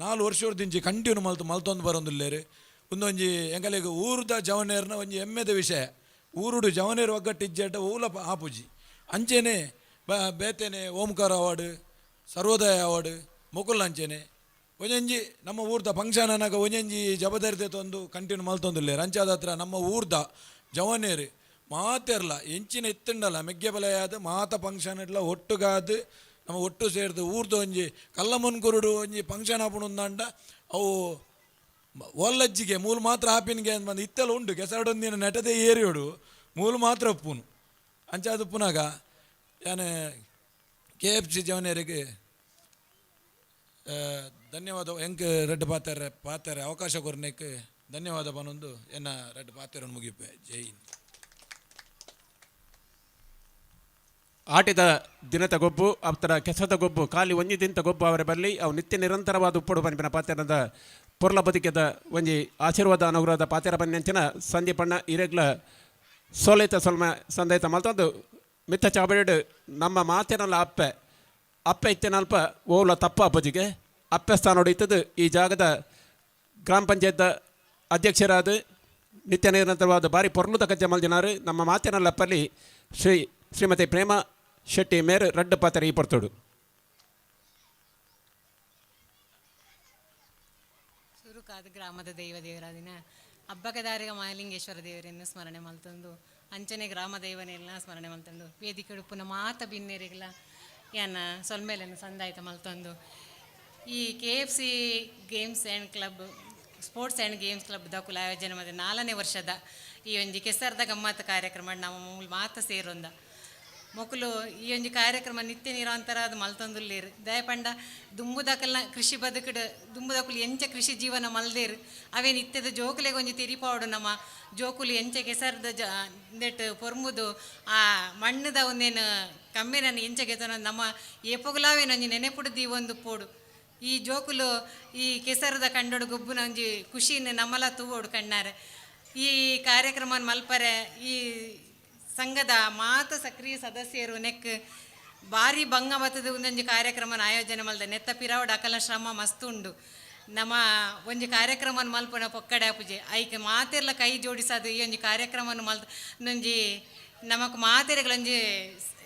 4 ವರ್ಷದಿಂಚಿ ಕಂಟಿನ್ಯೂ ಮಲ್ತು ಮಲ್ತೊಂದು ಬರೋಂದುಲ್ಲೇರು. ಒಂದೊಂಜಿ ಎಂಕಲೆಗ್ ಊರುದ ಜವನೇರ್ನ ಒಂಜಿ ಹೆಮ್ಮೆದ ವಿಷಯ. ಊರುಡು ಜವನೇರು ಒಗ್ಗಟ್ಟು ಇಜ್ಜೆಟ ಊಲ ಆಪುಜಿ. ಅಂಚೆನೆ ಬೇತೆನೆ ಓಂಕಾರ ಅವಾರ್ಡ್ ಸರ್ವೋದಯ ಅವಾರ್ಡ್ ಮೊಕುಲ್ ಅಂಚೆನೆ ಒಂಜೊಂಜಿ ನಮ್ಮ ಊರ್ದ ಫಂಕ್ಷನ್ ಅನ್ನಾಗ ಒಂಜೊಂಜಿ ಜವಾಬ್ದಾರಿ ತಂದು ಕಂಟಿನ್ಯೂ ಮಲ್ತೊಂದುಲ್ಲೇರು. ಅಂಚಾದ ಹತ್ರ ನಮ್ಮ ಊರ್ದ ಜವನೇರು ಮಾತೆರ್ಲ ಎಂಚಿನ ಇತ್ತುಂಡಲ ಮೆಗ್ಗೆ ಬಲೆಯಾದ ಮಾತ ಫಂಕ್ಷನ್ ಇಡ್ಲ ಒಟ್ಟುಗಾದ್ ನಮ್ಮ ಒಟ್ಟು ಸೇರ್ದು ಊರ್ದ ಒಂಜಿ ಕಲ್ಲಮುನ್ಕುರುಡು ಒಂಜಿ ಫಂಕ್ಷನ್ ಆಪುಂಡು ಅವು ಒಲ್ಲಜ್ಜಿಗೆ ಮೂಲು ಮಾತ್ರ ಆಪಿನ್ಗೆ ಅಂತ ಬಂದು ಇತ್ತೆಲ್ಲ ಉಂಡು ಕೆಸರಡೊಂದಿನ ನೆಟದೇ ಏರಿಯೋಡು ಮೂಲು ಮಾತ್ರ ಉಪ್ಪುನು. ಅಂಚಾದ ಉಪ್ಪುನಾಗ ಯಾನೆ ಕೆ ಎಫ್ ಸಿ ಜವನೇರಿಗೆ ಧನ್ಯವಾದ. ಎಂಕ್ ರೆಡ್ ಪಾತೆರೆ ಪಾತೆರೆ ಅವಕಾಶ ಕೊರ್ನೆಕ್ ಧನ್ಯವಾದ ಪನೊಂದು ಎನ್ನ ರೆಡ್ ಪಾತೆರನ್ನು ಮುಗಿಪೆ. ಜೈ ಹಿಂದ್. ಆಟಿದ ದಿನದ ಗೊಬ್ಬು ಅತ್ತರ ಕೆಸದ ಗೊಬ್ಬು ಖಾಲಿ ಒಂಜಿ ದಿನದ ಗೊಬ್ಬು ಅವರ ಬಲ್ಲಿ ಅವು ನಿತ್ಯ ನಿರಂತರವಾದ ಉಪ್ಪುಡು ಪನ್ಪಿನ ಪಾತೆರದ ಪೊರ್ಲ ಬದುಕೆದ ಒಂಜಿ ಆಶೀರ್ವಾದ ಅನುಗ್ರಹದ ಪಾತೆರ ಬನ್ನಿಂಚಿನ ಸಂದೀಪಣ್ಣ ಇರೆಗ್ಲ ಸೋಲೈತ ಸೊಲ್ಮ ಸಂದೈತ ಮಲ್ತೊಂದು ಮಿತ್ತ ಚಾಬಡಿಡ್ ನಮ್ಮ ಮಾತಿನಲ್ಲ ಅಪ್ಪೆ ಅಪ್ಪೆ ಇತ್ತಿನಲ್ಪ ಓಲ ತಪ್ಪ ಅಪ್ಪಜಿಗೆ ಅಪ್ಪೆ ಸ್ಥಾನ ಹೊಡೀತದ್ದು ಈ ಜಾಗದ ಗ್ರಾಮ ಪಂಚಾಯತ್ ಅಧ್ಯಕ್ಷರಾದ ನಿತ್ಯ ನಿರಂತರವಾದ ಬಾರಿ ಪೊರ್ಲುದ ಕಜ್ಜ ಮಲ್ದಿನಾರು ನಮ್ಮ ಮಾತಿನಲ್ಲಪ್ಪಲ್ಲಿ ಶ್ರೀ ಶ್ರೀಮತಿ ಪ್ರೇಮ ಶೆಟ್ಟಿ ಮೇರು ರಡ್ಡು ಪಾತ್ರ ಈ ಪೊರ್ತುಡು. ಸುರುಕಾದ ಗ್ರಾಮದ ದೈವ ದೇವರಾದಿನ ಅಬ್ಬಗದಾರಿಗ ಮಹಾಲಿಂಗೇಶ್ವರ ದೇವರನ್ನು ಸ್ಮರಣೆ ಮಲ್ತೊಂದು ಅಂಚನೆ ಗ್ರಾಮ ದೈವನೆಲ್ಲ ಸ್ಮರಣೆ ಮಲ್ತೊಂದು ವೇದಿಕೆ ಉಪ್ಪುನ ಮಾತ ಬಿನ್ನೆರಿಗ್ಲ ಯಾನ ಸೊಲ್ಮೇಲನ್ನು ಸಂದಾಯ್ತ ಮಲ್ತೊಂದು ಈ KFC games and club sports and games club ದಕುಲ ಆಯೋಜನೆ ಮಾಡಿದ 4ನೇ ವರ್ಷದ ಈ ಒಂಜಿ ಕೆಸರ್ದ ಗಮ್ಮತ್ ಕಾರ್ಯಕ್ರಮ ನಮ್ಮ ಮೂಲ ಮಾತ ಸೇರೊಂದ ಮೊಕುಲು ಈ ಒಂಜಿ ಕಾರ್ಯಕ್ರಮ ನಿತ್ಯ ನಿರಂತರ ಅದು ಮಲ್ತೊಂದುಲ್ಲೇರು ದಯಪಂಡ ದುಂಬುದಕಲ್ನ ಕೃಷಿ ಬದುಕುಡು ದುಂಬುದಕುಲು ಎಂಚ ಕೃಷಿ ಜೀವನ ಮಲ್ದೇರು ಅವೇ ನಿತ್ಯದ ಜೋಕುಲೆಗೆ ಒಂಜಿ ತೆರಿಪಾವಡು ನಮ್ಮ ಜೋಕುಲು ಎಂಚ ಕೆಸರ್ದ ಜ ನೆಟ್ ಪೊರ್ಮುದು ಆ ಮಣ್ಣುದ ಒಂದೇನು ಕಮ್ಮೆನನ್ನು ಎಂಚ ಗೆತನ ನಮ್ಮ ಏಪೊಗುಲಾವೇನೊಂಜಿ ನೆನೆಪುಡು ದೀವೊಂದು ಪೋಡು ಈ ಜೋಕುಲು ಈ ಕೆಸರದ ಕಂಡೋಡು ಗೊಬ್ಬುನ ಒಂಜಿ ಖುಷಿನ ನಮ್ಮಲ ತೂವೋಡು ಕಣ್ಣಾರೆ. ಈ ಕಾರ್ಯಕ್ರಮ ಮಲ್ಪರೆ ಈ ಸಂಘದ ಮಾತ ಸಕ್ರಿಯ ಸದಸ್ಯರು ನೆಕ್ ಭಾರಿ ಭಂಗ ಬತ್ತದ ಒಂದೊಂಜಿ ಕಾರ್ಯಕ್ರಮನ ಆಯೋಜನೆ ಮಲ್ದ ನೆತ್ತ ಪಿರಾವಡ್ ಅಕಲ ಶ್ರಮ ಮಸ್ತ್ ಉಂಡು. ನಮ್ಮ ಒಂಜಿ ಕಾರ್ಯಕ್ರಮನ ಮಲ್ಪುನ ಪೊಕ್ಕಡೆ ಪೂಜೆ ಐಕ್ ಮಾತೆರ್ಲ ಕೈ ಜೋಡಿಸೋದು ಈ ಒಂಜಿ ಕಾರ್ಯಕ್ರಮನ ಮಲ್ತ ಒಂಜಿ ನಮಕ್ ಮಾತೆರೆಗಳೊಂಜಿ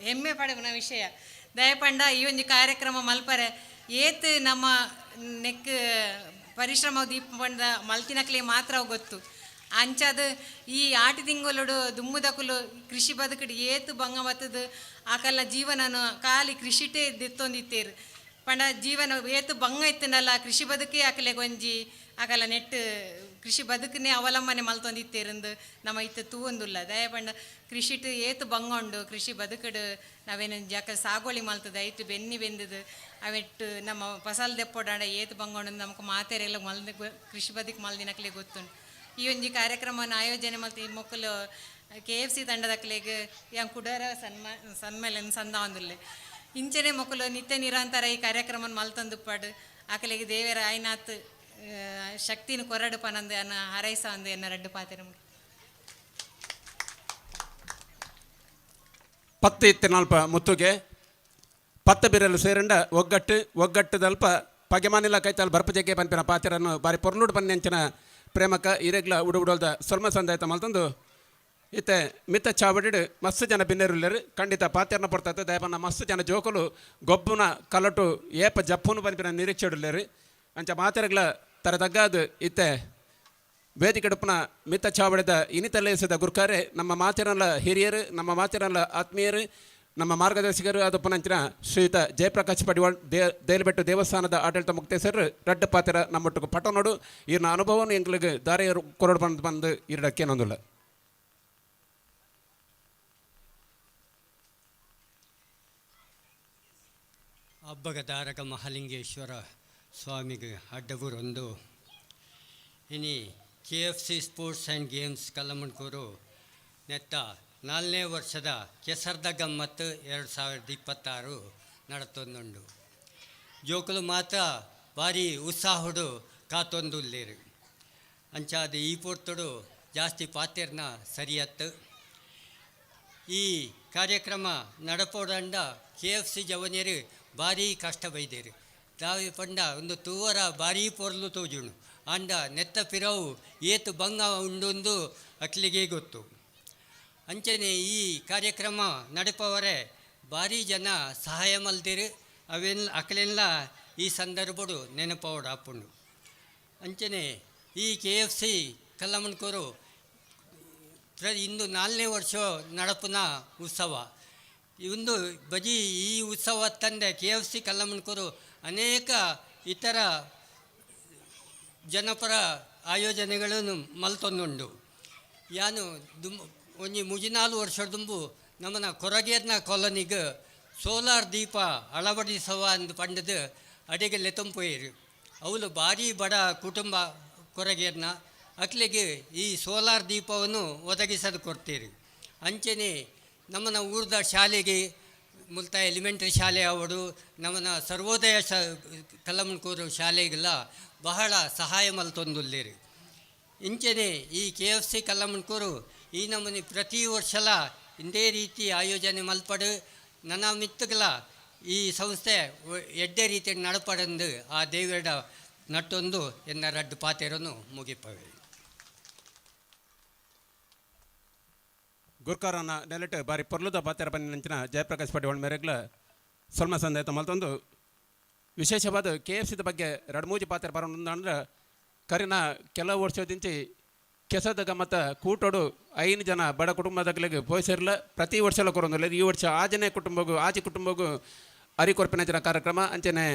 ಹೆಮ್ಮೆ ಪಡೆಯುವ ವಿಷಯ. ದಯಪಂಡ ಈ ಒಂಜಿ ಕಾರ್ಯಕ್ರಮ ಮಲ್ಪರೆ ಏತ್ ನಮ್ಮ ನೆಕ್ ಪರಿಶ್ರಮ ದೀಪ ಪಂಡ ಮಲ್ತಿನಕ್ಲೆ ಮಾತ್ರ ಗೊತ್ತು. ಅಂಚಾದ ಈ ಆಟಿ ತಿಂಗಳೋಡು ದುಮ್ಮುದಕುಲು ಕೃಷಿ ಬದುಕಡು ಏತು ಭಂಗ ಬತ್ತದು ಆಕಲ್ಲ ಜೀವನನು ಖಾಲಿ ಕೃಷಿಟೇ ದೆತ್ತೊಂದಿತ್ತೇರು ಪಂಡ ಜೀವನ ಏತು ಭಂಗ ಇತ್ತನಲ್ಲ ಕೃಷಿ ಬದುಕೇ ಆಕಲೆ ಒಂಜಿ ಆಕಲ್ಲ ನೆಟ್ಟು ಕೃಷಿ ಬದುಕನೇ ಅವಲಂಬನೆ ಮಲ್ತೊಂದಿತ್ತೇರಂದು ನಮ್ಮ ಇತ್ತ ತೂವೊಂದುಲ್ಲ. ದಯ ಪಂಡ ಕೃಷಿಟ್ ಏತು ಭಂಗ ಉಂಡು ಕೃಷಿ ಬದುಕಡು ನಾವೇನು ಅಕಲ್ ಸಾಗೋಳಿ ಮಲ್ತದ ಐತು ಬೆನ್ನಿ ಬೆಂದದು ಅವೆಟ್ಟು ನಮ್ಮ ಫಸಲ್ ದೆಪ್ಪೊಡಾಂಡ ಏತು ಭಂಗ ಉಂಡು ನಮಕ್ ಮಾತೆರೆಲ್ಲ ಮಲ್ದ ಕೃಷಿ ಬದುಕು ಮಲ್ದಿನಕ್ಲೆ ಗೊತ್ತುಂಡು. ಈ ಒಂಜಿ ಕಾರ್ಯಕ್ರಮನ ಆಯೋಜನೆ ಮಲ್ತ ಈ ಮೊಕ್ಕಲು KFC ತಂಡದಕ್ಲೆಗ್ ಯಾನ್ ಕುಡರ ಸನ್ಮೇಲನ್ ಸಂದಾವೊಂದುಲ್ಲೆ ಇಂಚನೆ ಮೊಕುಲು ನಿತ್ಯ ನಿರಂತರ ಈ ಕಾರ್ಯಕ್ರಮನ ಮಲ್ತೊಂದುಪ್ಪಡು ಆಕಲೆಗ್ ದೇವೆರ ಆಯ್ನಾತ್ ಶಕ್ತಿನ ಕೊರಡು ಪನಂದು ಅನ್ನ ಹಾರೈಸ ಅಂದು ಎನ್ನ ರಡ್ಡು ಪಾತೆರ ಮುಗಿ. ಪತ್ತು ಇತ್ತಿನಲ್ಪ ಮುತ್ತುಗೆ ಪತ್ತ ಬಿರಲು ಸೇರಂಡ ಒಗ್ಗಟ್ಟು ಒಗ್ಗಟ್ಟದಲ್ಪ ಪಗೆಮಾನಿಲ್ಲ ಕೈತಾಲ್ ಬರ್ಪಜೆಗೆ ಪನ್ಪಿನ ಪಾತೆರನ್ನು ಬಾರಿ ಪೊರ್ಲುಡು ಪನ್ನೆಂಚಿನ ಪ್ರೇಮಕ ಇರೆಗ್ಲ ಉಡು ಉಡೋಲ್ದ ಸೊಲ್ಮ ಸಂದಾಯ್ತ ಮಲ್ತಂದು ಇತ್ತೆ ಮಿತ್ತ ಚಾವಡಿಡ್ ಮಸ್ತ್ ಜನ ಬಿನ್ನೆರುಲ್ಲೆರು ಖಂಡಿತ ಪಾತೆರ್ನ ಪೊರ್ತತೆ ದಯಪನ್ನ ಮಸ್ತ್ ಜನ ಜೋಕುಲು ಗೊಬ್ಬುನ ಕಲಟು ಏಪ ಜಪ್ಪುನು ಪನ್ಪಿನ ನಿರೀಕ್ಷೆಡುಲ್ಲೆರು ಅಂಚ ಮಾತೆರೆಗ್ಲ ತರ ತಗ್ಗಾದು ಇತ್ತೆ ವೇದಿಕೆಡುಪ್ಪನ ಮಿತ್ತ ಚಾವಡಿದ ಇನಿತಲೇಸದ ಗುರ್ಕಾರೆ ನಮ್ಮ ಮಾತಿನಲ್ಲ ಹಿರಿಯರು ನಮ್ಮ ಮಾತಿನಲ್ಲ ಆತ್ಮೀಯರು ನಮ್ಮ ಮಾರ್ಗದರ್ಶಕರು ಅದು ಪುನಂಚಿನ ಶ್ರೀಯುತ ಜಯಪ್ರಕಾಶ್ ಪಡಿವಾಳ್ ದೇಲಬೆಟ್ಟು ದೇವಸ್ಥಾನದ ಆಡಳಿತ ಮುಕ್ತೇಸರು ರಡ್ಡ ಪಾತ್ರ ನಮ್ಮೊಟ್ಟಿಗೆ ಪಟನೋಡು ಈರ್ನ ಅನುಭವನು ಎಂಗ್ಲಿಗೆ ದಾರಿ ಕೊರಡು ಬಂದು ಬಂದು ಈರಡಕ್ಕೇನೊಂದಿಲ್ಲ. ಅಬ್ಬಗದಾರಕ ಮಹಾಲಿಂಗೇಶ್ವರ ಸ್ವಾಮಿಗೆ ಅಡ್ಡಗುರೊಂದು ಇನಿ KFC sports and games Kallamundkur ನೆತ್ತ 4ನೇ ವರ್ಷದ ಕೆಸರ್ದ ಗಮ್ಮತ್ತು 2026 ನಡತೊಂದುಂಡು. ಜೋಕುಲು ಮಾತ್ರ ಭಾರಿ ಉತ್ಸಾಹುಡು ಕಾತೊಂದುಲ್ಲೇರು ಅಂಚಾದ ಈ ಪೊರ್ತುಡು ಜಾಸ್ತಿ ಪಾತೆರ್ನ ಸರಿಯತ್ತು. ಈ ಕಾರ್ಯಕ್ರಮ ನಡಪೋಡಂಡ KFC ಜವನಿಯರು ಭಾರಿ ಕಷ್ಟ ಬೈದೇರು ದಾವಿ ಪಂಡ ಒಂದು ತೂವರ ಭಾರಿ ಪೊರ್ಲು ತೋಜುಂಡು ಅಂಡ ನೆತ್ತ ಪಿರವು ಏತು ಬಂಗ ಉಂಡೊಂದು ಅಕ್ಲಿಗೆ ಗೊತ್ತು. ಅಂಚನೆ ಈ ಕಾರ್ಯಕ್ರಮ ನಡೆಪವರೆ ಭಾರಿ ಜನ ಸಹಾಯ ಮಲ್ದಿರು ಅವೆಲ್ಲ ಅಕ್ಲೆಲ್ಲ ಈ ಸಂದರ್ಭಡು ನೆನಪವಡು ಆಪುಂಡು. ಅಂಚನೆ ಈ KFC Kallamundkur ಇಂದು 4ನೇ ವರ್ಷ ನಡಪುನ ಉತ್ಸವ ಇಂದು ಬಜಿ ಈ ಉತ್ಸವ ತಂದೆ KFC Kallamundkur ಅನೇಕ ಇತರ ಜನಪರ ಆಯೋಜನೆಗಳನ್ನು ಮಲ್ತೊಂದುಂಡು. ಯಾನು ದುಂಬು ಒಂಜಿ ಮುಜಿನಾಲು ವರ್ಷ ದುಂಬು ನಮ್ಮನ ಕೊರಗೇರ್ನ ಕಾಲೋನಿಗೆ ಸೋಲಾರ್ ದೀಪ ಅಳವಡಿಸುವ ಅಂದು ಪಂಡದು ಅಡಿಗೆ ಲೆತೊಂಪೋಯರು. ಅವಳು ಭಾರಿ ಬಡ ಕುಟುಂಬ ಕೊರಗೇರ್ನ ಅಕ್ಲೆಗೆ ಈ ಸೋಲಾರ್ ದೀಪವನ್ನು ಒದಗಿಸದು ಕೊಡ್ತೀರಿ. ಅಂಚನೆ ನಮ್ಮನ ಊರ್ದ ಶಾಲೆಗೆ ಮುಲ್ತ ಎಲಿಮೆಂಟ್ರಿ ಶಾಲೆ ಆವಡು ನಮ್ಮನ ಸರ್ವೋದಯ ಶ ಕಲ್ಲಮುಣ್ಕೂರು ಶಾಲೆಗೆಲ್ಲ ಬಹಳ ಸಹಾಯ ಮಲ್ತೊಂದುಲ್ಲೇರು. ಇಂಚೆನೆ ಈ ಕೆ ಎಫ್ ಸಿ ಕಲ್ಲಮುಣ್ಕೂರು ಈ ನಮೂನಿ ಪ್ರತಿ ವರ್ಷಲ ಇಂದೇ ರೀತಿ ಆಯೋಜನೆ ಮಲ್ಪಡು ನನ್ನ ಮಿತ್ತುಗಳ ಈ ಸಂಸ್ಥೆ ಎಡ್ಡೆ ರೀತಿ ನಡಪಡೆಂದು ಆ ದೇವರ ನಟ್ಟೊಂದು ಎನ್ನ ರಡ್ಡು ಪಾತೆರನ್ನು ಮುಗಿಪವೆ. ಗುರ್ಕಾರನ ನೆಲೆಟ್ ಬಾರಿ ಪೊರ್ಲುದ ಪಾತೆರ ಬನ್ನಿನಂಚಿನ ಜಯಪ್ರಕಾಶ್ ಪಟೇಲ್ ಮೇರೆಗ್ಲ ಸೊಲ್ಮ ಸಂದೇತ ಮಲ್ತೊಂದು ವಿಶೇಷವಾದ ಕೆ ಎಫ್ ಸಿದ ಬಗ್ಗೆ ಎರಡು ಮೂಜಿ ಪಾತೆರ ಬರೋಣ. ಕರಿನ ಕೆಲವು ವರ್ಷದಿಂಚಿ ಕೆಸದ ಗಮ್ಮತ್ತ ಕೂಟೋಡು 5 ಜನ ಬಡ ಕುಟುಂಬದಗಳಿಗೆ ಪೋಷಿರ್ಲ ಪ್ರತಿ ವರ್ಷಲ ಕೊರೊಂದುಲ್ಲ. ಈ ವರ್ಷ ಆಜನೇ ಕುಟುಂಬಗೂ ಆಜಿ ಕುಟುಂಬಗೂ ಅರಿ ಕೊರ್ಪಿನಂಚಿನ ಕಾರ್ಯಕ್ರಮ. ಅಂಚನೆ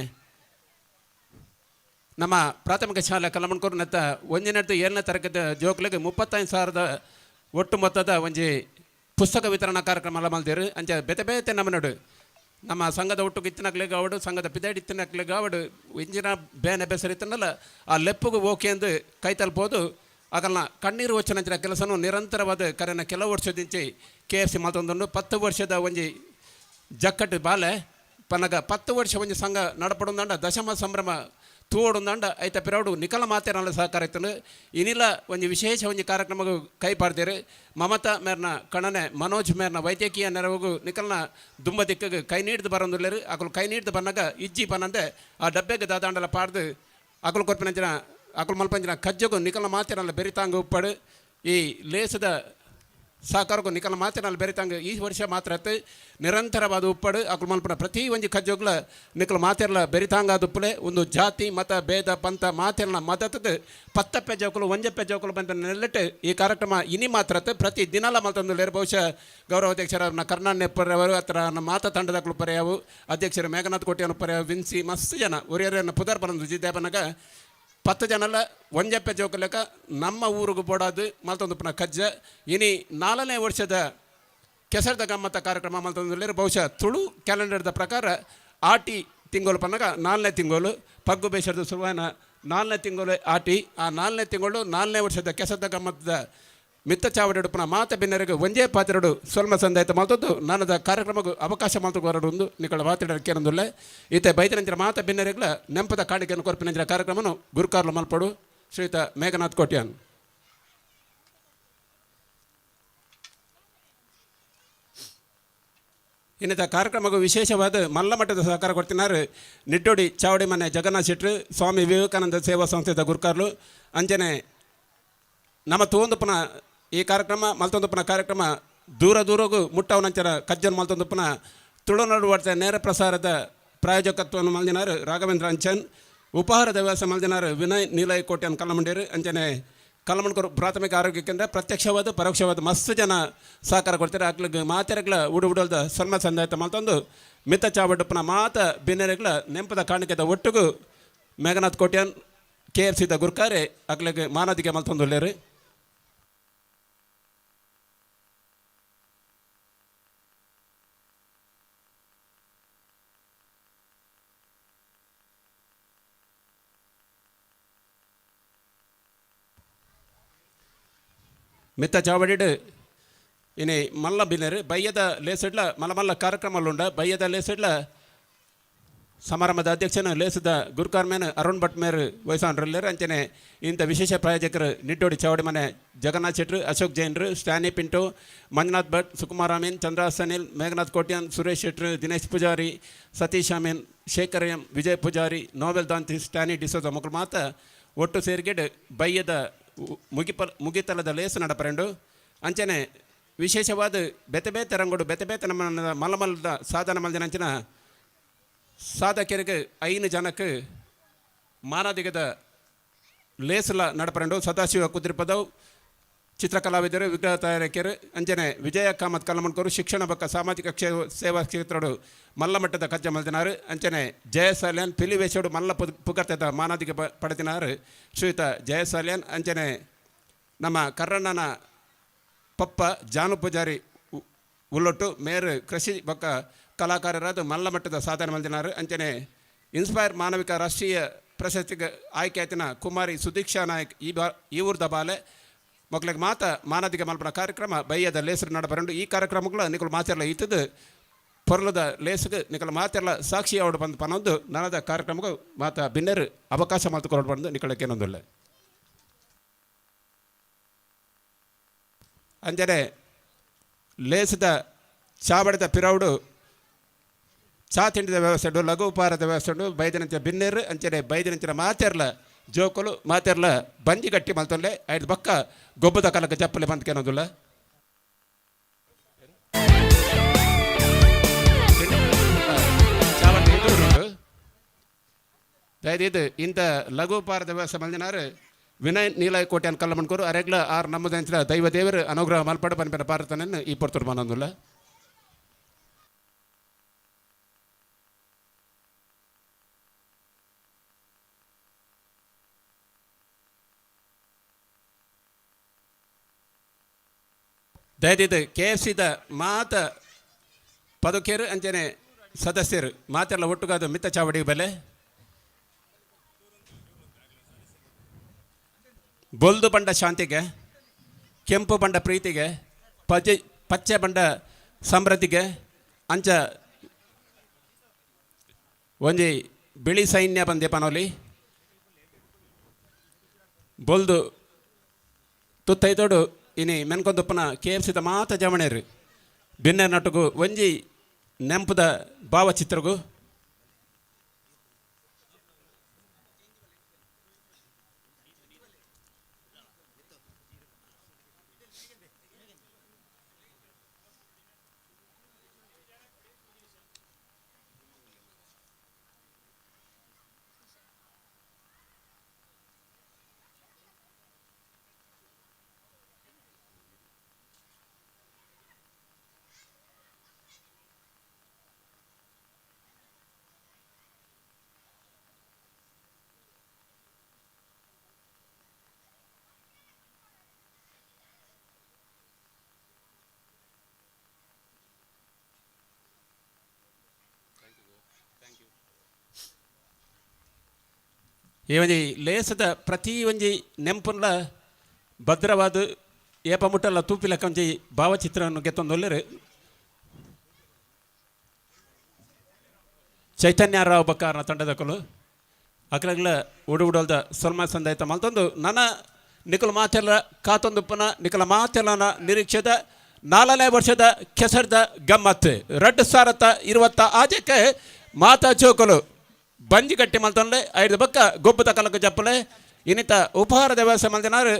ನಮ್ಮ ಪ್ರಾಥಮಿಕ ಶಾಲೆ ಕಲ್ಲಮಣ್ಕೂರು ನೆತ್ತ 1ನೇ 7ನೇ ತರಗತಿ ಜೋಕ್ಲಿಗೆ 35,000 ಒಟ್ಟು ಮೊತ್ತದ ಒಂಜಿ ಪುಸ್ತಕ ವಿತರಣಾ ಕಾರ್ಯಕ್ರಮ ಎಲ್ಲ ಮಲ್ದೇರು. ಅಂಚೆ ಬೇತೆ ಬೇತೆ ನಮ್ಮ ನಡು ನಮ್ಮ ಸಂಘದ ಒಟ್ಟು ಇತ್ತಿನಕ್ಲೆಗ್ ಆವಡು ಸಂಘದ ಪಿದಾಡಿ ಇತ್ತಿನಕ್ಲೆಗ್ ಆವಡು ಇಂಜಿನ ಬೇನೆ ಬೆಸರು ಇತ್ತನಲ್ಲ ಆ ಲೆಪ್ಪುಗು ಓಕೆ ಎಂದು ಕೈ ತಲುಪೋದು ಆಗಲ್ಲ ಕಣ್ಣೀರು వచ్చినంಚಿನ ಕೆಲಸನು ನಿರಂತರವಾದ ಕರೆನ ಕೆಲವು ವರ್ಷದಿಂಚಿ ಕೆ ಎಫ್ ಸಿ ಮಲ್ತೊಂದುಂಡು. 10 ವರ್ಷದ ಒಂಜಿ ಜಕ್ಕಟ್ಟು ಬಾಲೆ ಪನಗ 10 ವರ್ಷ ಒಂಜಿ ಸಂಘ ನಡಪಡುಂದಂಡ ದಶಮ ಸಂಭ್ರಮ ತೂವಡುಂದಂಡ ಐತ ಪಿರವಡು ನಿಕಲ ಮಾತೇನಲ್ಲ ಸಹಕಾರ ಇತ್ತು. ಇನಿಲ ಒಂಜಿ ವಿಶೇಷ ಒಂಜಿ ಕಾರ್ಯಕ್ರಮಗೂ ಕೈ ಪಾಡ್ದೇರು. ಮಮತಾ ಮೇರ್ನ ಕಣನೆ ಮನೋಜ್ ಮೇರ್ನ ವೈದ್ಯಕೀಯ ನೆರವುಗು ನಿಕಲ್ನ ದುಂಬ ದಿಕ್ಕಗೆ ಕೈ ನೀಡ್ದು ಬರೋದಿಲ್ಲರು. ಅಕಲು ಕೈ ನೀಡ್ದು ಬನ್ನಾಗ ಇಜ್ಜಿ ಪನಂದೆ ಆ ಡಬ್ಬೆಗೆ ದಾದಾಂಡಲ ಪಾಡ್ದು ಅಕಲು ಕೊರ್ಪಿನಂಚಿನ ಅಕಲು ಮಲ್ಪಂಚಿನ ಕಜ್ಜಗು ನಿಕಲ್ನ ಮಾತೇನಲ್ಲ ಬೆರಿತಾಂಗ ಉಪ್ಪಡು ಈ ಲೇಸದ ಸಹಕಾರಕ್ಕೂ ನಿಕಲ ಮಾತಿನಲ್ಲಿ ಬೆರಿತಂಗ ಈ ವರ್ಷ ಮಾತ್ರ ನಿರಂತರವಾದ ಉಪ್ಪಡು ಅಕುಲು ಮಲ್ಪನ ಪ್ರತಿ ಒಂಜಿ ಕಜ್ಜೋಗ್ಲ ನಿಕಲ ಮಾತೆರ್ಲ ಬೆರಿತಾಂಗ ಉಪ್ಪಲೆ ಒಂದು ಜಾತಿ ಮತ ಭೇದ ಪಂಥ ಮಾತೆರ್ನ ಮದತದ ಪತ್ತಪ್ಪೆ ಜೋಕುಲು ಒಂಜಪ್ಪೆ ಜೋಕುಲು ಬಂದ ನೆಲೆಟ್ಟು ಈ ಕಾರ್ಯಕ್ರಮ ಇನಿ ಮಾತ್ರ ಪ್ರತಿ ದಿನಲ ಮಲ್ತೊಂದುಲ್ಲೆರ್. ಬಹುಶಃ ಗೌರವ ಅಧ್ಯಕ್ಷರ ಕರ್ನಾಟಕ ಹತ್ರ ನಮ್ಮ ಮಾತಾ ತಂಡದ ಪರ್ಯಾವು ಅಧ್ಯಕ್ಷರು ಮೇಘನಾಥ್ ಕೋಟ್ಯಾನ ಪರ್ಯಾವು ವಿನ್ಸಿ ಮಸ್ತ್ ಜನ ಒರಿಯರನ್ನ ಪುದರ್ ಬರಂದು ಜಿದ್ದೇಪನಗ 10 ಜನಲ ಒಂಜಪ್ಪೆ ಜೋಕುಲೆಕ ನಮ್ಮ ಊರಿಗೆ ಬೋಡಾದು ಮಲ್ತೊಂದುಪ್ಪುನ ಕಜ್ಜ ಇನಿ 4ನೇ ವರ್ಷದ ಕೆಸರದ ಗಮ್ಮತ್ತ ಕಾರ್ಯಕ್ರಮ ಮಲ್ತೊಂದುಲ್ಲೆರ್. ಬಹುಶಃ ತುಳು ಕ್ಯಾಲೆಂಡರ್ದ ಪ್ರಕಾರ ಆಟಿ ತಿಂಗಳು ಪನ್ನಗ 4ನೇ ತಿಂಗಳು ಪಗ್ಗು ಬೇಸರದ ಸುರುವಾನ 4ನೇ ತಿಂಗಳು ಆಟಿ ಆ 4ನೇ ತಿಂಗಳು 4ನೇ ವರ್ಷದ ಕೆಸರದ ಗಮ್ಮತ್ತದ ಮಿತ್ತ ಚಾವಡಿಡುಪ್ಪುನ ಮಾತ ಬಿನ್ನರಿಗೆ ಒಂಜೇ ಪಾತೆರಡು ಸೊಲ್ಮ ಸಂದಾಯತ ಮಲ್ತೊಂದು ನಾನದ ಕಾರ್ಯಕ್ರಮಕ್ಕೂ ಅವಕಾಶ ಮಲ್ತು ಹೊರಡು ನಿಕಳ ಮಾತಾಡ ಕೇರಂದುಲ್ಲೆ. ಈತ ಬೈತನಂಚಿನ ಮಾತ ಬಿನ್ನರಿಗ್ಲ ನೆಂಪದ ಕಾಣಿಕೆಯನ್ನು ಕೊರ್ಪಿನಂಚಿನ ಕಾರ್ಯಕ್ರಮನು ಗುರುಕಾರ್ಲು ಮಲ್ಪಡು ಶ್ರೀಯುತ ಮೇಘನಾಥ್ ಕೋಟ್ಯಾನ್. ಇನ್ನಿತ ಕಾರ್ಯಕ್ರಮಕ್ಕೂ ವಿಶೇಷವಾದ ಮಲ್ಲ ಮಟ್ಟದ ಸಹಕಾರ ಕೊಡ್ತಿన్నారు ನಿಟ್ಟೋಡಿ ಚಾವಡಿ ಮನೆ ಜಗನ್ನಾಥ್ ಶೆಟ್ರು ಸ್ವಾಮಿ ವಿವೇಕಾನಂದ ಸೇವಾ ಸಂಸ್ಥೆದ ಗುರುಕಾರ್ಲು. ಅಂಚನೆ ನಮ್ಮ ತೂಂದುಪ್ಪನ ಈ ಕಾರ್ಯಕ್ರಮ ಮಲ್ತೊಂದುಪ್ಪನ ಕಾರ್ಯಕ್ರಮ ದೂರ ದೂರಗೂ ಮುಟ್ಟವನಂಚನ ಕಜ್ಜನ್ ಮಲ್ತೊಂದುಪ್ಪನ ತುಳುನಾಡು ವಾರ್ತೆ ನೇರ ಪ್ರಸಾರದ ಪ್ರಾಯೋಜಕತ್ವವನ್ನು ಮಲ್ದಿನಾರು ರಾಘವೇಂದ್ರ ಅಂಚನ್, ಉಪಹಾರದ ವ್ಯವಸ್ಥೆ ಮಲ್ದಿನಾರು ವಿನಯ್ ನೀಲಯ್ ಕೋಟ್ಯಾನ್ ಕಲ್ಲಮಂಡೇರು. ಅಂಚನೆ ಕಲ್ಲಮಣ್ಕೂರು ಪ್ರಾಥಮಿಕ ಆರೋಗ್ಯ ಕೇಂದ್ರ ಪ್ರತ್ಯಕ್ಷವಾದ ಪರೋಕ್ಷವಾದ ಮಸ್ತ್ ಜನ ಸಹಕಾರ ಕೊಡ್ತಾರೆ. ಅಕ್ಲಿಗೆ ಮಾತೆರಗ್ಲ ಉಡು ಉಡಲ್ದ ಸನ್ಮ ಸಂದಾಯತ ಮಲ್ತೊಂದು ಮಿತ್ತ ಚಾವಡ್ಡುಪ್ಪನ ಮಾತ ಬಿನ್ನೆರೆಗ್ಲ ನೆಂಪದ ಕಾಣಿಕೆದ ಒಟ್ಟುಗು ಮೇಘನಾಥ್ ಕೋಟ್ಯಾನ್ ಕೆ ಎಫ್ ಸಿದ ಗುರ್ಕಾರೆ ಅಕ್ಲಿಗೆ ಮಾನದಿಗೆ ಮಲ್ತೊಂದುಲ್ಲೇರು. ಮಿತ್ತ ಚಾವಡಿಡ್ ಇನಿ ಮಲ್ಲ ಬಿನ್ನರು ಬಯ್ಯದ ಲೇಸಡ್ಲ ಮಲ್ಲ ಮಲ್ಲ ಕಾರ್ಯಕ್ರಮಲುಂಡ. ಬಯ್ಯದ ಲೇಸಡ್ಲ ಸಮಾರಂಭದ ಅಧ್ಯಕ್ಷನ ಲೇಸದ ಗುರುಕಾರ್ ಮೇನ್ ಅರುಣ್ ಭಟ್ ಮೇರ್ ವಯಸ್ಸಾಂಡ್ರಲ್ಲೇರು. ಅಂಚನೆ ಇಂಥ ವಿಶೇಷ ಪ್ರಾಯೋಜಕರು ನಿಟ್ಟೋಡಿ ಚಾವಡಿ ಮನೆ ಜಗನ್ನಾಥ್ ಶೆಟ್ರು, ಅಶೋಕ್ ಜೈನ್ರು, ಸ್ಟ್ಯಾನಿ ಪಿಂಟು, ಮಂಜುನಾಥ್ ಭಟ್, ಸುಕುಮಾರ್ ಅಮೀನ್, ಚಂದ್ರ ಸನಿಲ್, ಮೇಘನಾಥ್ ಕೋಟ್ಯಾನ್, ಸುರೇಶ್ ಶೆಟ್ರು, ದಿನೇಶ್ ಪೂಜಾರಿ, ಸತೀಶ್ ಅಮೀನ್, ಶೇಖರ್ ಎಂ, ವಿಜಯ್ ಪೂಜಾರಿ, ನೋವೆಲ್ ದಾಂತಿ, ಸ್ಟ್ಯಾನಿ ಡಿಸೋಜ ಮಕ್ಕಳು ಮಾತ ಒಟ್ಟು ಸೇರ್ಗೆಡ್ ಬಯ್ಯದ ಮುಗಿತಲದ ಲೇಸು ನಡಪರೆಂಡು. ಅಂಚನೆ ವಿಶೇಷವಾದ ಬೇತೆ ಬೇತೆ ರಂಗೋಡು ಬೇತೆ ಬೇತೆ ನಮ್ಮ ಮಲ್ಲ ಮಲ್ಲದ ಸಾಧನ ಮಲ್ದಿನ ಅಂಚಿನ ಸಾಧಕರಿಗೆ 5 ಜನಕ್ಕೆ ಮಾನದಿಗದ ಲೇಸುಲ ನಡಪರೆಂಡು. ಸದಾಶಿವ ಕುದ್ರಿಪದವ್ ಚಿತ್ರಕಲಾವಿದರು, ವಿಗ್ರಹ ತಯಾರಕರು. ಅಂಚನೆ ವಿಜಯ ಕಾಮತ್ ಕಲ್ಲಮಣ್ಕರು ಶಿಕ್ಷಣ ಬಕ್ಕ ಸಾಮಾಜಿಕ ಸೇವಾ ಕ್ಷೇತ್ರಡು ಮಲ್ಲ ಮಟ್ಟದ ಕಜ್ಜ ಮಲ್ದಿನಾರು. ಅಂಚನೆ ಜಯಸಾಲ್ಯನ್ ಪಿಲಿವೇಶೋಡು ಮಲ್ಲ ಪುಗರ್ತೆದ ಮಾನಾದಿಗೆ ಪಡೆದಿನಾರು ಶ್ರೀಯುತ ಜಯಸಾಲ್ಯನ್. ಅಂಚನೆ ನಮ್ಮ ಕರ್ರಣ್ಣನ ಪಪ್ಪ ಜಾನು ಪೂಜಾರಿ ಉಲ್ಲೊಟ್ಟು ಮೇರು ಕೃಷಿ ಬಕ್ಕ ಕಲಾಕಾರರಾದ ಮಲ್ಲ ಮಟ್ಟದ ಸಾಧನೆ ಮಲ್ದಿನಾರು. ಅಂಚನೆ ಇನ್ಸ್ಪೈರ್ ಮಾನವಿಕ ರಾಷ್ಟ್ರೀಯ ಪ್ರಶಸ್ತಿಗೆ ಆಯ್ಕೆ ಆಯ್ತಿನ ಕುಮಾರಿ ಸುದೀಕ್ಷಾ ನಾಯಕ್ ಈ ಊರ್ದ ಬಾಲೆ ಮಕ್ಕಳಿಗೆ ಮಾತ ಮಾನದಿಗೆ ಮಲ್ಪನ ಕಾರ್ಯಕ್ರಮ ಬಯ್ಯದ ಲೇಸರು ನಡಬರಂಡು. ಈ ಕಾರ್ಯಕ್ರಮಗಳು ನಿಕುಲು ಮಾತೆರ್ಲ ಇತ್ತದು ಪೊರ್ಲದ ಲೇಸುಗು ನಿಕಲ ಮಾತೆರ್ಲ ಸಾಕ್ಷಿ ಆವಡು ಬಂದು ಪನೊಂದು ನನದ ಕಾರ್ಯಕ್ರಮಕ್ಕೆ ಮಾತ ಬಿನ್ನೆರ್ ಅವಕಾಶ ಮಲ್ತು ಬಂದು ನಿಕಲ ಕೇನೊಂದುಲ್ಲೆ. ಅಂಚನೆ ಲೇಸದ ಚಾವಡಿದ ಪಿರವುಡು ಚಾ ತಿಂಡಿದ ವ್ಯವಸ್ಥೆ ಉಂಡು, ಲಘು ಉಪಹಾರದ ವ್ಯವಸ್ಥೆ ಉಂಡು. ಬೈದಿನಂಚ ಬಿನ್ನೆರ್ ಅಂಚನೆ ಬೈದಿನಂಚಿನ ಮಾತೆರ್ಲ ಜೋಕುಲು ಮಾತೆರ್ಲ ಬಂಜಿ ಗಟ್ಟಿ ಮಲ್ತೊಂಡೆ ಐದು ಬೊಕ್ಕ ಗೊಬ್ಬದ ಕಲಕ ಚಪ್ಪಲೆ ಬಂದ್ ಕೇನೊಂದುಲ್ಲ. ದಯದೀದು ಇಂಥ ಲಘು ಉಪಹಾರದ ವ್ಯವಸ್ಥೆ ಮಲ್ದಿನಾರು ವಿನಯ್ ನೀಲಾಯ್ ಕೋಟ್ಯಾನ್ ಕಲ್ಲಮಣ್ಕೂರು ಅರೆಗ್ಲ ಆರ್ ನಮ್ಮದಂಚಿನ ದೈವ ದೇವರು ಅನುಗ್ರಹ ಮಲ್ಪಡ ಪನ್ಪಿನ ಪಾರತನನ್ನು ಈ ಪೊರ್ತುಡು ಮನೊಂದುಲ್ಲ. ದಯದೀದು ಕೆ ಎಫ್ ಸಿದ ಮಾತ ಪದುಕೇರು ಅಂಚನೆ ಸದಸ್ಯರು ಮಾತೆಲ್ಲ ಒಟ್ಟುಗಾದ ಮಿತ್ತ ಚಾವಡಿ ಬೆಲೆ ಬೊಲ್ದು ಬಂಡ ಶಾಂತಿಗೆ, ಕೆಂಪು ಬಂಡ ಪ್ರೀತಿಗೆ, ಪಜೆ ಪಚ್ಚೆ ಬಂಡ ಸಮೃದ್ಧಿಗೆ, ಅಂಚ ಒಂಜಿ ಬಿಳಿ ಸೈನ್ಯ ಬಂದೆ ಪನೋಲಿ ಬೊಲ್ದು ತುತ್ತೈತೋಡು ಇನಿ ಮೆನ್ಕೊಂದುಪ್ಪನ ಕೆ ಎಫ್ ಸಿದ ಮಾತ ಜವಣೇರು ಬಿನ್ನೆರ್ ನಟುಗು ಒಂಜಿ ನೆಂಪುದ ಭಾವಚಿತ್ರಗು. ಈ ಒಂಜಿ ಲೇಸದ ಪ್ರತಿ ಒಂಜಿ ನೆಂಪುನ್ಲ ಭದ್ರವಾದ ಏಪ ಮುಟ್ಟಲ್ಲ ತೂಪಿಲಕ್ಕ ಒಂಜಿ ಭಾವಚಿತ್ರವನ್ನು ಗೆತ್ತೊಂದು ಚೈತನ್ಯ ರಾವ್ ಬಕ್ಕಾರನ ತಂಡದಕಲು ಅಕ್ಲಗ್ಲ ಉಡು ಉಡಲ್ದ ಸೊಲ್ಮ ಸಂದಾಯ್ತ ಮಲ್ತೊಂದು ನನ ನಿಕಲ ಮಾತೆಲ್ಲ ಕಾತೊಂದುಪ್ಪನ ನಿಕಲ ಮಾತೆಲ್ಲನ ನಿರೀಕ್ಷೆದ 4ನೇ ವರ್ಷದ ಕೆಸರ್ದ ಗಮ್ಮತ್ 2026 ಆಜಕ್ಕೆ ಮಾತಾ ಚೋಕಲು ಬಂಜಿ ಗಟ್ಟಿ ಮಲ್ತೊಂಡೆ ಐದು ಬಕ್ಕ ಗೊಬ್ಬದ ಕಲಕ ಜಪ್ಪಲೆ ಇನ್ನಿತ ಉಪಹಾರದ ವ್ಯವಸ್ಥೆ ಮಲ್ದಿನಾರು